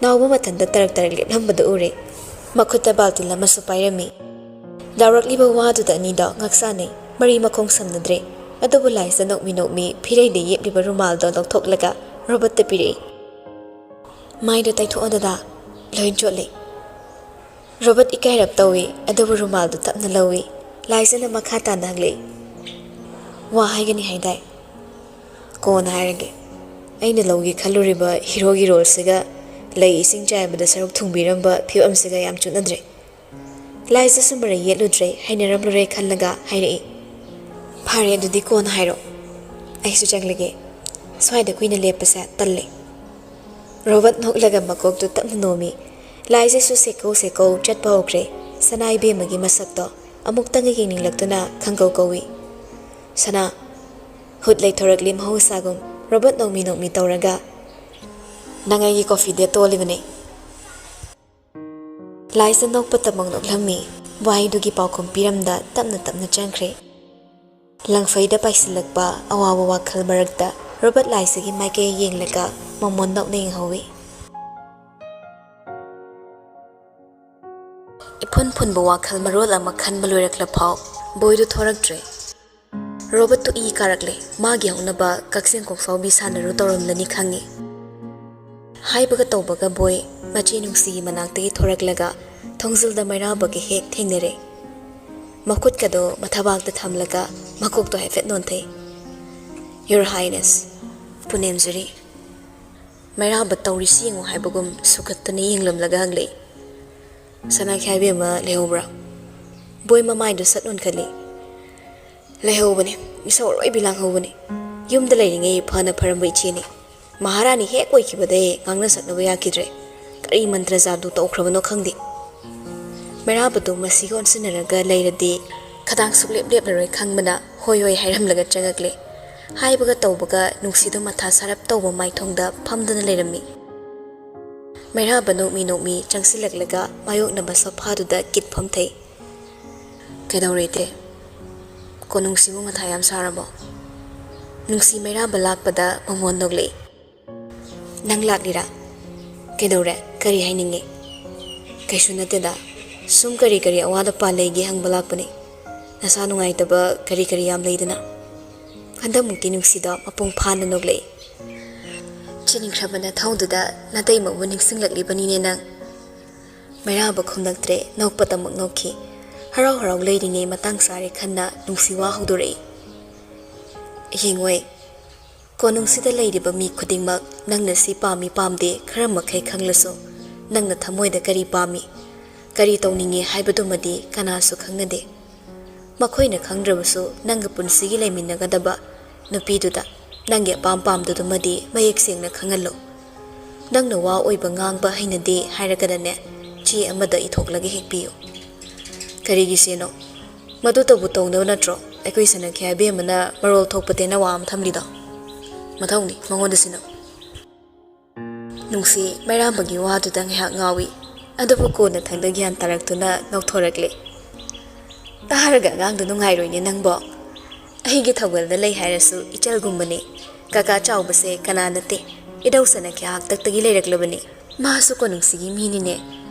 ꯅꯥꯎꯕ ꯃꯊꯟꯇ ꯇꯔꯛ ꯇꯔꯛ ꯂꯦꯞꯂꯝꯕꯗꯨ ꯎꯔꯦ꯫ ꯃꯈꯨꯠꯇ ꯕꯥꯜꯇꯤꯟ ꯑꯃꯁꯨ ꯄꯥꯏꯔꯝꯃꯤ꯫ ꯂꯥꯎꯔꯛꯂꯤꯕ ꯋꯥꯗꯨꯗ ꯑꯅꯤꯗꯣ ꯉꯛ ꯁꯥꯟꯅꯩ꯫ ꯃꯔꯤ ꯃꯈꯣꯡ ꯁꯝꯅꯗ꯭ꯔꯦ꯫ ꯑꯗꯨꯕꯨ ꯂꯥꯏꯖ ꯅꯣꯛꯃꯤ ꯅꯣꯛꯃꯤ ꯐꯤꯔꯩꯗ ꯌꯦꯞꯂꯤꯕ ꯔꯨꯃꯥꯜꯗꯣ ꯂꯧꯊꯣꯛꯂꯒ ꯔꯣꯕꯔꯠꯇ ꯄꯤꯔꯛꯏ꯫ "ꯃꯥꯏꯗꯣ ꯇꯩꯊꯣꯛꯑꯣ ꯗꯗꯥ, ꯂꯣꯏ ꯆꯣꯠꯂꯤ꯫" ꯔꯣꯕꯔꯠ ꯏꯀꯥꯏꯔꯞ ꯇꯧꯏ, ꯑꯗꯨꯕꯨ ꯔꯨꯃꯥꯜꯗꯨ ꯇꯞꯅ ꯂꯧꯏ꯫ ꯂꯥꯏꯖꯅ ꯃꯈꯥ ꯇꯥꯅ ꯍꯪꯂꯛꯏ, "ꯋꯥ ꯍꯥꯏꯒꯅꯤ ꯍꯥꯏꯗꯥꯏ?" "ꯀꯣꯟꯅ ꯍꯥꯏꯔꯒꯦ꯫ ꯑꯩꯅ ꯂꯧꯒꯦ ꯈꯜꯂꯨꯔꯤꯕ ꯍꯤꯔꯣꯒꯤ ꯔꯣꯜꯁꯤꯒ ꯂꯩ ꯏꯁꯤꯡ ꯆꯥꯏꯕꯗ ꯁꯔꯨꯛ ꯊꯨꯡꯕꯤꯔꯝꯕ ꯐꯤꯕꯝꯁꯤꯒ ꯌꯥꯝ ꯆꯨꯅꯗ꯭ꯔꯦ꯫" ꯂꯥꯏꯖꯁꯨ ꯃꯔꯩ ꯌꯦꯠꯂꯨꯗ꯭ꯔꯦ, ꯍꯩꯅꯔꯝꯂꯔꯣꯏ ꯈꯜꯂꯒ ꯍꯥꯏꯔꯛꯏ, "ꯐꯔꯦ, ꯑꯗꯨꯗꯤ ꯀꯣꯟꯅ ꯍꯥꯏꯔꯣ꯫ ꯑꯩꯁꯨ ꯆꯪꯂꯒꯦ꯫ ꯁ꯭ꯋꯥꯏꯗ ꯀꯨꯏꯅ ꯂꯦꯞꯄꯁꯦ ꯇꯜꯂꯦ꯫" ꯔꯣꯕꯔꯠ ꯅꯣꯛꯂꯒ ꯃꯀꯣꯛꯇꯨ ꯇꯞꯅ ꯅꯣꯝꯃꯤ꯫ ꯂꯥꯏꯖꯁꯨ ꯁꯦꯀꯧ ꯁꯦꯀꯧ ꯆꯠꯄ ꯍꯧꯈ꯭ꯔꯦ꯫ ꯁꯅꯥ ꯏꯕꯦꯝꯃꯒꯤ ꯃꯁꯛꯇꯣ ꯑꯃꯨꯛꯇꯪꯒ ꯌꯦꯡꯅꯤꯡꯂꯛꯇꯨꯅ ꯈꯪꯀꯧ ꯀꯧꯏ, "ꯁꯅꯥ!" ꯍꯨꯠ ꯂꯩꯊꯣꯔꯛꯂꯤ ꯃꯍꯧꯁꯥꯒꯨꯝ꯫ ꯔꯣꯕꯔꯠ ꯅꯣꯛꯃꯤ ꯅꯣꯛꯃꯤ ꯇꯧꯔꯒ, "ꯅꯪ ꯑꯩꯒꯤ ꯀꯣꯐꯤ ꯗꯦꯠ ꯇꯣꯜꯂꯤꯕꯅꯦ꯫" ꯂꯥꯏꯖ ꯅꯣꯛꯄ ꯇꯝꯃꯛ ꯅꯣꯛꯂꯝꯃꯤ꯫ ꯋꯥꯍꯩꯗꯨꯒꯤ ꯄꯥꯎꯈꯨꯝ ꯄꯤꯔꯝꯗ ꯇꯞꯅ ꯇꯞꯅ ꯆꯪꯈ꯭ꯔꯦ꯫ ꯂꯪꯐꯩꯗ ꯄꯥꯏꯁꯤꯜꯂꯛꯄ ꯑꯋꯥꯕ ꯋꯥꯈꯜ ꯃꯔꯛꯇ ꯔꯣꯕꯔꯠ ꯂꯥꯏꯖꯒꯤ ꯃꯥꯏꯀꯩ ꯌꯦꯡꯂꯒ ꯃꯃꯣꯟ ꯅꯣꯛꯅ ꯌꯦꯡꯍꯧꯏ꯫ ꯏꯐꯨꯟ ꯐꯨꯟꯕ ꯋꯥꯈꯜ ꯃꯔꯣꯜ ꯑꯃ ꯈꯟꯕ ꯂꯣꯏꯔꯛꯂ ꯐꯥꯎ ꯕꯣꯏꯗꯨ ꯊꯣꯔꯛꯇ꯭ꯔꯦ꯫ ꯔꯣꯕꯔꯠꯇꯨ ꯏ ꯀꯥꯔꯛꯂꯦ꯫ ꯃꯥꯒꯤ ꯍꯧꯅꯕ ꯀꯛꯆꯦꯡ ꯀꯣꯛꯐꯥꯎꯕꯤ ꯁꯥꯟꯅꯔꯨ ꯇꯧꯔꯝꯂꯅꯤ ꯈꯪꯉꯤ꯫ ꯍꯥꯏꯕꯒ ꯇꯧꯕꯒ ꯕꯣꯏ ꯃꯆꯦ ꯅꯨꯡꯁꯤꯒꯤ ꯃꯅꯥꯛꯇꯒꯤ ꯊꯣꯔꯛꯂꯒ ꯊꯣꯡꯖꯤꯜꯗ ꯃꯩꯔꯥꯕꯒ ꯍꯦꯛ ꯊꯦꯡꯅꯔꯦ꯫ ꯃꯈꯨꯠꯀꯗꯣ ꯃꯊꯕꯥꯛꯇ ꯊꯝꯂꯒ ꯃꯀꯣꯛꯇꯣ ꯍꯥꯏꯐꯦꯠ ꯅꯣꯟꯊꯩ꯫ Your Highness, ꯄꯨꯅꯦꯝꯖꯔꯤ꯫ ꯃꯩꯔꯥꯕ ꯇꯧꯔꯤꯁꯤ ꯌꯦꯡꯉꯨ ꯍꯥꯏꯕꯒꯨꯝ ꯁꯨꯈꯠꯇꯅ ꯌꯦꯡꯂꯝꯂꯒ ꯍꯪꯂꯛꯏ꯫ "ꯁꯅꯥꯈ꯭ꯌꯥꯏꯕꯤ ꯑꯃ ꯂꯩꯍꯧꯕ꯭ꯔꯥ?" ꯕꯣꯏ ꯃꯃꯥꯏꯗꯨ ꯁꯠ ꯑꯣꯟꯈꯠꯂꯤ꯫ "ꯂꯩꯍꯧꯕꯅꯤ, ꯏꯁꯧ ꯑꯔꯣꯏꯕꯤ ꯂꯥꯡꯍꯧꯕꯅꯤ꯫ ꯌꯨꯝꯗ ꯂꯩꯔꯤꯉꯩ ꯐꯅ ꯐꯔꯝꯕ ꯏꯆꯦꯅꯤ꯫ ꯃꯍꯥꯔꯥꯅꯤ ꯍꯦꯛ ꯑꯣꯏꯈꯤꯕꯗꯩ ꯉꯥꯡꯅ ꯁꯛꯅꯕ ꯌꯥꯈꯤꯗ꯭ꯔꯦ꯫ ꯀꯔꯤ ꯃꯟꯇ꯭ꯔ ꯖꯥꯗꯨ ꯇꯧꯈ꯭ꯔꯕꯅꯣ ꯈꯪꯗꯦ꯫" ꯃꯩꯔꯥꯕꯗꯨ ꯃꯁꯤꯒ ꯑꯣꯟꯁꯤꯟꯅꯔꯒ ꯂꯩꯔꯗꯤ ꯈꯗꯥꯡ ꯁꯨꯛꯂꯦꯞ ꯂꯦꯞꯂꯔꯣꯏ ꯈꯪꯕꯅ ꯍꯣꯏ ꯍꯣꯏ ꯍꯥꯏꯔꯝꯂꯒ ꯆꯪꯉꯛꯂꯦ꯫ ꯍꯥꯏꯕꯒ ꯇꯧꯕꯒ ꯅꯨꯡꯁꯤꯗꯨ ꯃꯊꯥ ꯁꯥꯔꯞ ꯇꯧꯕ ꯃꯥꯏꯊꯣꯡꯗ ꯐꯝꯗꯨꯅ ꯂꯩꯔꯝꯃꯤ꯫ ꯃꯩꯔꯥꯕ ꯅꯣꯛꯃꯤ ꯅꯣꯛꯃꯤ ꯆꯪꯁꯤꯜꯂꯛꯂꯒ ꯃꯥꯌꯣꯛꯅꯕ ꯁꯣꯐꯥꯗꯨꯗ ꯀꯤꯠ ꯐꯝꯊꯩ꯫ "ꯀꯩꯗꯧꯔꯦ ꯏꯇꯦ? ꯀꯣꯅꯨꯡꯁꯤꯕꯨ ꯃꯊꯥ ꯌꯥꯝ ꯁꯥꯔꯕꯣ?" ꯅꯨꯡꯁꯤ ꯃꯩꯔꯥꯕ ꯂꯥꯛꯄꯗ ꯃꯃꯣꯟ ꯅꯣꯛꯂꯛꯏ꯫ "ꯅꯪ ꯂꯥꯛꯂꯤꯔꯥ? ꯀꯩꯗꯧꯔꯦ? ꯀꯔꯤ ꯍꯥꯏꯅꯤꯡꯉꯤ?" "ꯀꯩꯁꯨ ꯅꯠꯇꯦꯗ꯫ ꯁꯨꯝ ꯀꯔꯤ ꯀꯔꯤ ꯑꯋꯥꯠ ꯑꯄꯥ ꯂꯩꯒꯦ ꯍꯪꯕ ꯂꯥꯛꯄꯅꯤ꯫ ꯅꯁꯥ ꯅꯨꯡꯉꯥꯏꯇꯕ ꯀꯔꯤ ꯀꯔꯤ ꯌꯥꯝ ꯂꯩꯗꯅ?" ꯍꯟꯗꯛꯃꯨꯛꯇꯤ ꯅꯨꯡꯁꯤꯗ ꯃꯄꯨꯡ ꯐꯥꯅ ꯅꯣꯛꯂꯛꯏ꯫ "ꯆꯦꯟꯈ꯭ꯔꯕ ꯅꯊꯧꯗꯨꯗ ꯅꯇꯩꯃꯕꯨ ꯅꯤꯡꯁꯤꯡꯂꯛꯂꯤꯕꯅꯤꯅꯦ ꯅꯪ?" ꯃꯩꯔꯥꯕ ꯈꯨꯝꯂꯛꯇ꯭ꯔꯦ, ꯅꯣꯛꯄꯇꯃꯛ ꯅꯣꯛꯈꯤ꯫ ꯍꯔꯥꯎ ꯍꯔꯥꯎ ꯂꯩꯔꯤꯉꯩ ꯃꯇꯥꯡ ꯆꯥꯔꯦ ꯈꯟꯅ ꯅꯨꯡꯁꯤ ꯋꯥ ꯍꯧꯗꯣꯔꯛꯏ꯫ "ꯌꯦꯡꯉꯣꯏ, ꯀꯣꯅꯨꯡꯁꯤꯗ ꯂꯩꯔꯤꯕ ꯃꯤ ꯈꯨꯗꯤꯡꯃꯛ ꯅꯪꯅ ꯁꯤ ꯄꯥꯝꯃꯤ ꯄꯥꯝꯗꯦ ꯈꯔ ꯃꯈꯩ ꯈꯪꯂꯁꯨ, ꯅꯪꯅ ꯊꯃꯣꯏꯗ ꯀꯔꯤ ꯄꯥꯝꯃꯤ, ꯀꯔꯤ ꯇꯧꯅꯤꯡꯉꯤ ꯍꯥꯏꯕꯗꯨꯃꯗꯤ ꯀꯅꯥꯁꯨ ꯈꯪꯅꯗꯦ꯫ ꯃꯈꯣꯏꯅ ꯈꯪꯗ꯭ꯔꯕꯁꯨ ꯅꯪꯒ ꯄꯨꯟꯁꯤꯒꯤ ꯂꯩꯃꯤꯟꯅꯒꯗꯕ ꯅꯨꯄꯤꯗꯨꯗ ꯅꯪꯒꯤ ꯑꯄꯥꯝ ꯄꯥꯝꯗꯗꯨꯃꯗꯤ ꯃꯌꯦꯛ ꯁꯦꯡꯅ ꯈꯪꯍꯜꯂꯨ꯫ ꯅꯪꯅ ꯋꯥ ꯑꯣꯏꯕ ꯉꯥꯡꯕ ꯍꯩꯅꯗꯦ ꯍꯥꯏꯔꯒꯅꯅꯦ, ꯆꯦ ꯑꯃꯗ ꯏꯊꯣꯛꯂꯒ ꯍꯦꯛ ꯄꯤꯌꯨ꯫" "ꯀꯔꯤꯒꯤ ꯆꯦꯅꯣ? ꯃꯗꯨꯇꯕꯨ ꯇꯧꯅꯕ ꯅꯠꯇ꯭ꯔꯣ ꯑꯩꯈꯣꯏ ꯁꯅꯥꯈ꯭ꯌꯥꯏꯕꯤ ꯑꯃꯅ ꯃꯔꯣꯜ ꯊꯣꯛꯄ ꯇꯦꯅꯋꯥ ꯑꯃ ꯊꯝꯂꯤꯗꯣ? ꯃꯊꯧꯅꯤ, ꯃꯉꯣꯟꯗ ꯁꯤꯟꯅꯧ꯫" ꯅꯨꯡꯁꯤ ꯃꯩꯔꯥꯕꯒꯤ ꯋꯥꯗꯨꯗ ꯉꯥꯏꯍꯥꯛ ꯉꯥꯎꯏ꯫ ꯑꯗꯨꯕꯨ ꯀꯣꯟꯅꯊꯪꯗ ꯒ꯭ꯌꯥꯟ ꯇꯥꯔꯛꯇꯨꯅ ꯅꯣꯛꯊꯣꯔꯛꯂꯦ꯫ "ꯇꯥꯔꯒ ꯑꯉꯥꯡꯗꯨ ꯅꯨꯡꯉꯥꯏꯔꯣꯏꯅꯦ ꯅꯪꯕꯣ꯫ ꯑꯩꯒꯤ ꯊꯧꯒꯜꯗ ꯂꯩ ꯍꯥꯏꯔꯁꯨ ꯏꯆꯜꯒꯨꯝꯕꯅꯦ꯫ ꯀꯀꯥ ꯆꯥꯎꯕꯁꯦ ꯀꯅꯥ ꯅꯠꯇꯦ, ꯏꯙꯧ ꯁꯅꯥꯈ꯭ꯌꯥ ꯍꯥꯛꯇꯛꯇꯒꯤ ꯂꯩꯔꯛꯂꯕꯅꯤ꯫ ꯃꯥꯁꯨ ꯀꯣꯅꯨꯡꯁꯤꯒꯤ ꯃꯤꯅꯤꯅꯦ꯫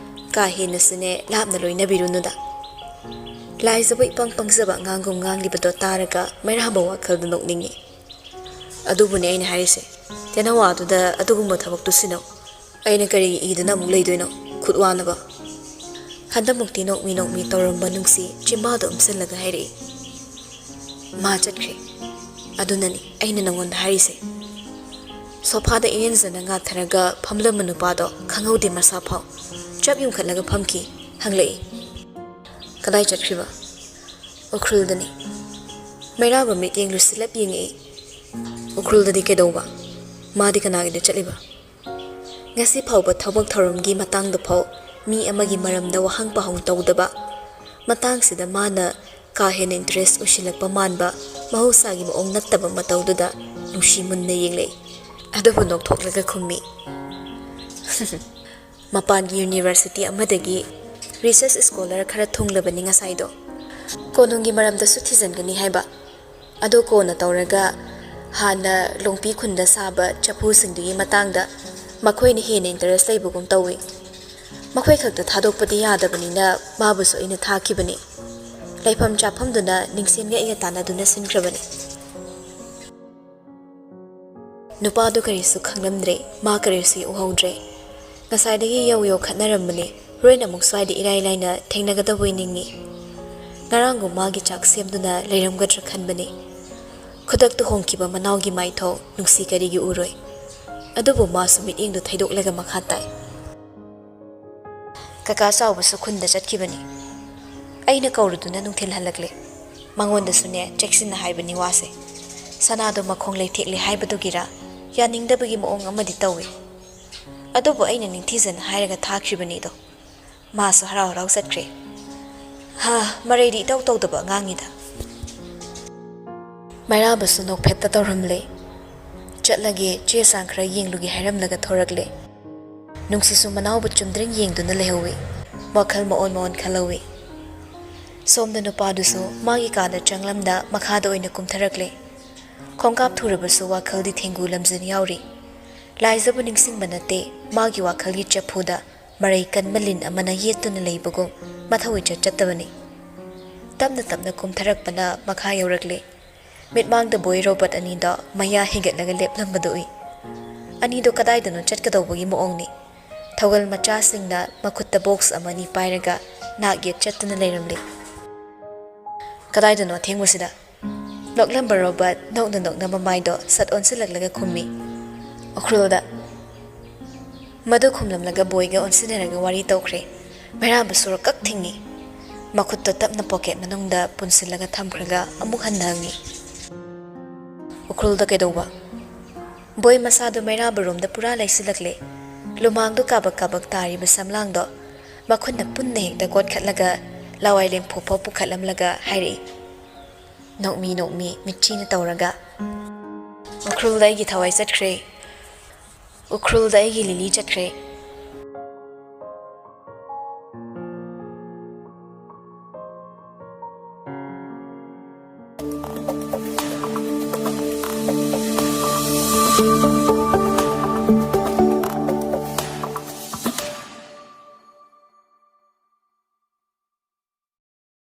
ꯀꯥ ꯍꯦꯟꯅꯁꯨꯅꯦ ꯂꯥꯞꯅ ꯂꯣꯏꯅꯕꯤꯔꯨꯅꯨꯗ꯫" ꯂꯥꯏꯖꯕ ꯏꯄꯪ ꯄꯪꯖꯕ ꯑꯉꯥꯡꯒꯨꯝ ꯉꯥꯡꯂꯤꯕꯗꯣ ꯇꯥꯔꯒ ꯃꯩꯔꯥꯕ ꯋꯥꯈꯜꯗ ꯅꯣꯛꯅꯤꯡꯉꯤ꯫ "ꯑꯗꯨꯕꯨꯅꯦ ꯑꯩꯅ ꯍꯥꯏꯔꯤꯁꯦ, ꯇꯦꯅꯋꯥꯗꯨꯗ ꯑꯗꯨꯒꯨꯝꯕ ꯊꯕꯛꯇꯨ ꯁꯤꯟꯅꯧ꯫ ꯑꯩꯅ ꯀꯔꯤꯒꯤ ꯏꯗꯨꯅ ꯑꯃꯨꯛ ꯂꯩꯗꯣꯏꯅꯣ? ꯈꯨꯠ ꯋꯥꯅꯕ꯫" ꯍꯟꯗꯛꯃꯨꯛꯇꯤ ꯅꯣꯛꯃꯤ ꯅꯣꯛꯃꯤ ꯇꯧꯔꯝꯕ ꯅꯨꯡꯁꯤ ꯆꯤꯝꯕꯥꯗ ꯎꯝꯁꯤꯜꯂꯒ ꯍꯥꯏꯔꯛꯏ꯫ "ꯃꯥ ꯆꯠꯈ꯭ꯔꯦ꯫ ꯑꯗꯨꯅꯅꯤ ꯑꯩꯅ ꯅꯉꯣꯟꯗ ꯍꯥꯏꯔꯤꯁꯦ꯫ ꯁꯣꯐꯥꯗ ꯏꯔꯦꯟꯖꯅ ꯉꯥꯊꯔꯒ ꯐꯝꯂꯝꯕ ꯅꯨꯄꯥꯗꯣ ꯈꯪꯍꯧꯗꯦ ꯃꯁꯥ ꯐꯥꯎ꯫ ꯆꯞ ꯌꯨꯡꯈꯠꯂꯒ ꯐꯝꯈꯤ꯫ ꯍꯪꯂꯛꯏ, "ꯀꯗꯥꯏ ꯆꯠꯈ꯭ꯔꯤꯕ?" "ꯎꯈ꯭ꯔꯨꯜꯗꯅꯤ꯫" ꯃꯩꯔꯥꯕ ꯃꯤꯠꯌꯦꯡ ꯂꯨꯁꯤꯜꯂꯞ ꯌꯦꯡꯉꯛꯏ꯫ "ꯎꯈ꯭ꯔꯨꯜꯗꯗꯤ ꯀꯩꯗꯧꯕ? ꯃꯥꯗꯤ ꯀꯅꯥꯒꯤꯗ ꯆꯠꯂꯤꯕ?" ꯉꯁꯤ ꯐꯥꯎꯕ ꯊꯕꯛ ꯊꯧꯔꯝꯒꯤ ꯃꯇꯥꯡꯗ ꯐꯥꯎ ꯃꯤ ꯑꯃꯒꯤ ꯃꯔꯝꯗ ꯋꯥꯍꯪ ꯄꯥꯍꯪ ꯇꯧꯗꯕ, ꯃꯇꯥꯡꯁꯤꯗ ꯃꯥꯅ ꯀꯥ ꯍꯦꯟꯅ ꯏꯟꯇꯔꯦꯁ ꯑꯣꯏꯁꯤꯜꯂꯛꯄ ꯃꯥꯟꯕ ꯃꯍꯧꯁꯥꯒꯤ ꯃꯑꯣꯡ ꯅꯠꯇꯕ ꯃꯇꯧꯗꯨꯗ ꯅꯨꯡꯁꯤ ꯃꯨꯟꯅ ꯌꯦꯡꯂꯛꯏ꯫ ꯑꯗꯨꯕꯨ ꯅꯣꯛꯊꯣꯛꯂꯒ ꯈꯨꯝꯃꯤ, "ꯃꯄꯥꯟꯒꯤ ꯌꯨꯅꯤꯚꯔꯁꯤꯇꯤ ꯑꯃꯗꯒꯤ ꯔꯤꯁꯔꯆ ꯁ꯭ꯀꯣꯂꯔ ꯈꯔ ꯊꯨꯡꯂꯕꯅꯤ ꯉꯁꯥꯏꯗꯣ꯫ ꯀꯣꯅꯨꯡꯒꯤ ꯃꯔꯝꯗꯁꯨ ꯊꯤꯖꯤꯟꯒꯅꯤ ꯍꯥꯏꯕ꯫ ꯑꯗꯨ ꯀꯣꯟꯅ ꯇꯧꯔꯒ ꯍꯥꯟꯅ ꯂꯣꯡꯄꯤ ꯈꯨꯟꯗ ꯁꯥꯕ ꯆꯐꯨꯁꯤꯡꯗꯨꯒꯤ ꯃꯇꯥꯡꯗ ꯃꯈꯣꯏꯅ ꯍꯦꯟꯅ ꯏꯟꯇꯔꯦꯁ ꯂꯩꯕꯒꯨꯝ ꯇꯧꯏ꯫ ꯃꯈꯣꯏ ꯈꯛꯇ ꯊꯥꯗꯣꯛꯄꯗꯤ ꯌꯥꯗꯕꯅꯤꯅ ꯃꯥꯕꯨꯁꯨ ꯑꯩꯅ ꯊꯥꯈꯤꯕꯅꯤ꯫ ꯂꯩꯐꯝ ꯆꯥꯐꯝꯗꯨꯅ ꯅꯤꯡꯁꯦꯟꯒ ꯑꯩꯒ ꯇꯥꯟꯅꯗꯨꯅ ꯁꯤꯟꯈ꯭ꯔꯕꯅꯤ꯫" ꯅꯨꯄꯥꯗꯨ ꯀꯔꯤꯁꯨ ꯈꯪꯂꯝꯗ꯭ꯔꯦ, ꯃꯥ ꯀꯔꯤꯁꯨ ꯎꯍꯧꯗ꯭ꯔꯦ꯫ ꯉꯁꯥꯏꯗꯒꯤ ꯌꯧ ꯌꯧ ꯈꯠꯅꯔꯝꯕꯅꯤ, ꯍꯣꯔꯦꯟ ꯑꯃꯨꯛ ꯁ꯭ꯋꯥꯏꯗ ꯏꯔꯥꯏ ꯂꯥꯏꯅ ꯊꯦꯡꯅꯒꯗꯕꯣꯏ ꯅꯤꯡꯏ꯫ ꯉꯔꯥꯡꯒꯨꯝ ꯃꯥꯒꯤ ꯆꯥꯛ ꯁꯦꯝꯗꯨꯅ ꯂꯩꯔꯝꯒꯗ꯭ꯔꯥ ꯈꯟꯕꯅꯤ꯫ ꯈꯨꯗꯛꯇ ꯍꯣꯡꯈꯤꯕ ꯃꯅꯥꯎꯒꯤ ꯃꯥꯏꯊꯣꯡ ꯅꯨꯡꯁꯤ ꯀꯔꯤꯒꯤ ꯎꯔꯣꯏ? ꯑꯗꯨꯕꯨ ꯃꯥꯁꯨ ꯃꯤꯠꯌꯦꯡꯗꯨ ꯊꯩꯗꯣꯛꯂꯒ ꯃꯈꯥ ꯇꯥꯏ꯫ "ꯀꯀꯥ ꯆꯥꯎꯕꯁꯨ ꯈꯨꯟꯗ ꯆꯠꯈꯤꯕꯅꯤ꯫ ꯑꯩꯅ ꯀꯧꯔꯨꯗꯨꯅ ꯅꯨꯡꯊꯤꯜ ꯍꯜꯂꯛꯂꯦ꯫ ꯃꯉꯣꯟꯗꯁꯨꯅꯦ ꯆꯦꯛꯁꯤꯟꯅ ꯍꯥꯏꯕꯅꯤ ꯋꯥꯁꯦ꯫ ꯁꯅꯥꯗꯣ ꯃꯈꯣꯡ ꯂꯩꯊꯦꯛꯂꯦ ꯍꯥꯏꯕꯗꯨꯒꯤꯔ ꯌꯥꯅꯤꯡꯗꯕꯒꯤ ꯃꯑꯣꯡ ꯑꯃꯗꯤ ꯇꯧꯏ꯫ ꯑꯗꯨꯕꯨ ꯑꯩꯅ ꯅꯤꯡꯊꯤꯖꯅ ꯍꯥꯏꯔꯒ ꯊꯥꯈ꯭ꯔꯤꯕꯅꯤꯗꯣ꯫" ꯃꯥꯁꯨ ꯍꯔꯥꯎ ꯍꯔꯥꯎ ꯆꯠꯈ꯭ꯔꯦ꯫ ꯍꯥ, ꯃꯔꯩꯗꯤ ꯏꯇꯧ ꯇꯧꯗꯕ ꯑꯉꯥꯡꯅꯤꯗ꯫ ꯃꯩꯔꯥꯕꯁꯨ ꯅꯣꯛꯐꯦꯠꯇ ꯇꯧꯔꯝꯂꯦ꯫ ꯆꯠꯂꯒꯦ, ꯆꯦ ꯆꯥꯡ ꯈꯔ ꯌꯦꯡꯂꯨꯒꯦ ꯍꯥꯏꯔꯝꯂꯒ ꯊꯣꯔꯛꯂꯦ꯫ ꯅꯨꯡꯁꯤꯁꯨ ꯃꯅꯥꯎꯕꯨ ꯆꯨꯝꯗ꯭ꯔꯤꯡ ꯌꯦꯡꯗꯨꯅ ꯂꯩꯍꯧꯏ꯫ ꯋꯥꯈꯜ ꯃꯑꯣꯟ ꯃꯑꯣꯟ ꯈꯜꯍꯧꯏ꯫ ꯁꯣꯝꯗ ꯅꯨꯄꯥꯗꯨꯁꯨ ꯃꯥꯒꯤ ꯀꯥꯗ ꯆꯪꯂꯝꯗ ꯃꯈꯥꯗ ꯑꯣꯏꯅ ꯀꯨꯝꯊꯔꯛꯂꯦ꯫ ꯈꯣꯡꯀꯥꯞ ꯊꯨꯔꯕꯁꯨ ꯋꯥꯈꯜꯗꯤ ꯊꯦꯡꯒꯨ ꯂꯝꯖꯤꯟ ꯌꯥꯎꯔꯤ꯫ ꯂꯥꯏꯖꯕꯨ ꯅꯤꯡꯁꯤꯡꯕ ꯅꯠꯇꯦ, ꯃꯥꯒꯤ ꯋꯥꯈꯜꯒꯤ ꯆꯐꯨꯗ ꯃꯔꯩ ꯀꯟꯕ ꯂꯤꯟ ꯑꯃꯅ ꯌꯦꯠꯇꯨꯅ ꯂꯩꯕꯒꯨꯝ ꯃꯊꯧ ꯏꯆꯠ ꯆꯠꯇꯕꯅꯤ꯫ ꯇꯞꯅ ꯇꯞꯅ ꯀꯨꯝꯊꯔꯛꯄꯅ ꯃꯈꯥ ꯌꯧꯔꯛꯂꯦ꯫ ꯃꯤꯠꯃꯥꯡꯗ ꯕꯣꯏ ꯔꯣꯕꯣꯠ ꯑꯅꯤꯗꯣ ꯃꯌꯥ ꯍꯤꯒꯠꯂꯒ ꯂꯦꯞꯂꯝꯕꯗꯨ ꯎꯏ꯫ ꯑꯅꯤꯗꯣ ꯀꯗꯥꯏꯗꯅꯣ ꯆꯠꯀꯗꯧꯕꯒꯤ ꯃꯑꯣꯡꯅꯤ꯫ ꯊꯧꯒꯜ ꯃꯆꯥꯁꯤꯡꯅ ꯃꯈꯨꯠꯇ ꯕꯣꯛꯁ ꯑꯃꯅꯤ ꯄꯥꯏꯔꯒ ꯅꯥꯛ ꯌꯦꯠ ꯆꯠꯇꯨꯅ ꯂꯩꯔꯝꯂꯤ꯫ "ꯀꯗꯥꯏꯗꯅꯣ ꯑꯊꯦꯡꯕꯁꯤꯗ?" ꯅꯣꯛꯂꯝꯕ ꯔꯣꯕꯥꯔꯠ ꯅꯣꯛꯅ ꯅꯣꯛꯅ ꯃꯃꯥꯏꯗꯣ ꯁꯠ ꯑꯣꯟꯁꯤꯜꯂꯛꯂꯒ ꯈꯨꯝꯃꯤ꯫ ꯎꯈ꯭ꯔꯨꯜꯗ꯫ ꯃꯗꯨ ꯈꯨꯝꯂꯝꯂꯒ ꯕꯣꯏꯒ ꯑꯣꯟꯁꯤꯟꯅꯔꯒ ꯋꯥꯔꯤ ꯇꯧꯈ꯭ꯔꯦ꯫ ꯃꯩꯔꯥꯕ ꯁꯣꯔ ꯀꯛ ꯊꯤꯡꯉꯤ꯫ ꯃꯈꯨꯠꯇꯣ ꯇꯞꯅ ꯄꯣꯀꯦꯠ ꯃꯅꯨꯡꯗ ꯄꯨꯟꯁꯤꯜꯂꯒ ꯊꯝꯈ꯭ꯔꯒ ꯑꯃꯨꯛ ꯍꯟꯅ ꯍꯪꯉꯤ, "ꯎꯈ꯭ꯔꯨꯜꯗ ꯀꯩꯗꯧꯕ?" ꯕꯣꯏ ꯃꯁꯥꯗꯨ ꯃꯩꯔꯥꯕꯔꯣꯝꯗ ꯄꯨꯔꯥ ꯂꯩꯁꯤꯜꯂꯛꯂꯦ꯫ ꯂꯨꯃꯥꯡꯗꯨ ꯀꯥꯕꯛ ꯀꯥꯕꯛ ꯇꯥꯔꯤꯕ ꯁꯝꯂꯥꯡꯗꯣ ꯃꯈꯨꯠꯅ ꯄꯨꯟꯅ ꯍꯦꯛꯇ ꯀꯣꯠꯈꯠꯂꯒ ꯂꯋꯥꯏ ꯂꯦꯝꯐꯨ ꯐꯥꯎ ꯄꯨꯈꯠꯂꯝꯂꯒ ꯍꯥꯏꯔꯛꯏ, "ꯅꯣꯛꯃꯤ ꯅꯣꯛꯃꯤ ꯃꯤꯠꯆꯤꯅ ꯇꯧꯔꯒ꯫ ꯎꯈ꯭ꯔꯨꯜꯗ ꯑꯩꯒꯤ ꯊꯋꯥꯏ ꯆꯠꯈ꯭ꯔꯦ꯫ ꯎꯈ꯭ꯔꯨꯜꯗ ꯑꯩꯒꯤ ꯂꯤꯂꯤ ꯆꯠꯈ꯭ꯔꯦ"꯫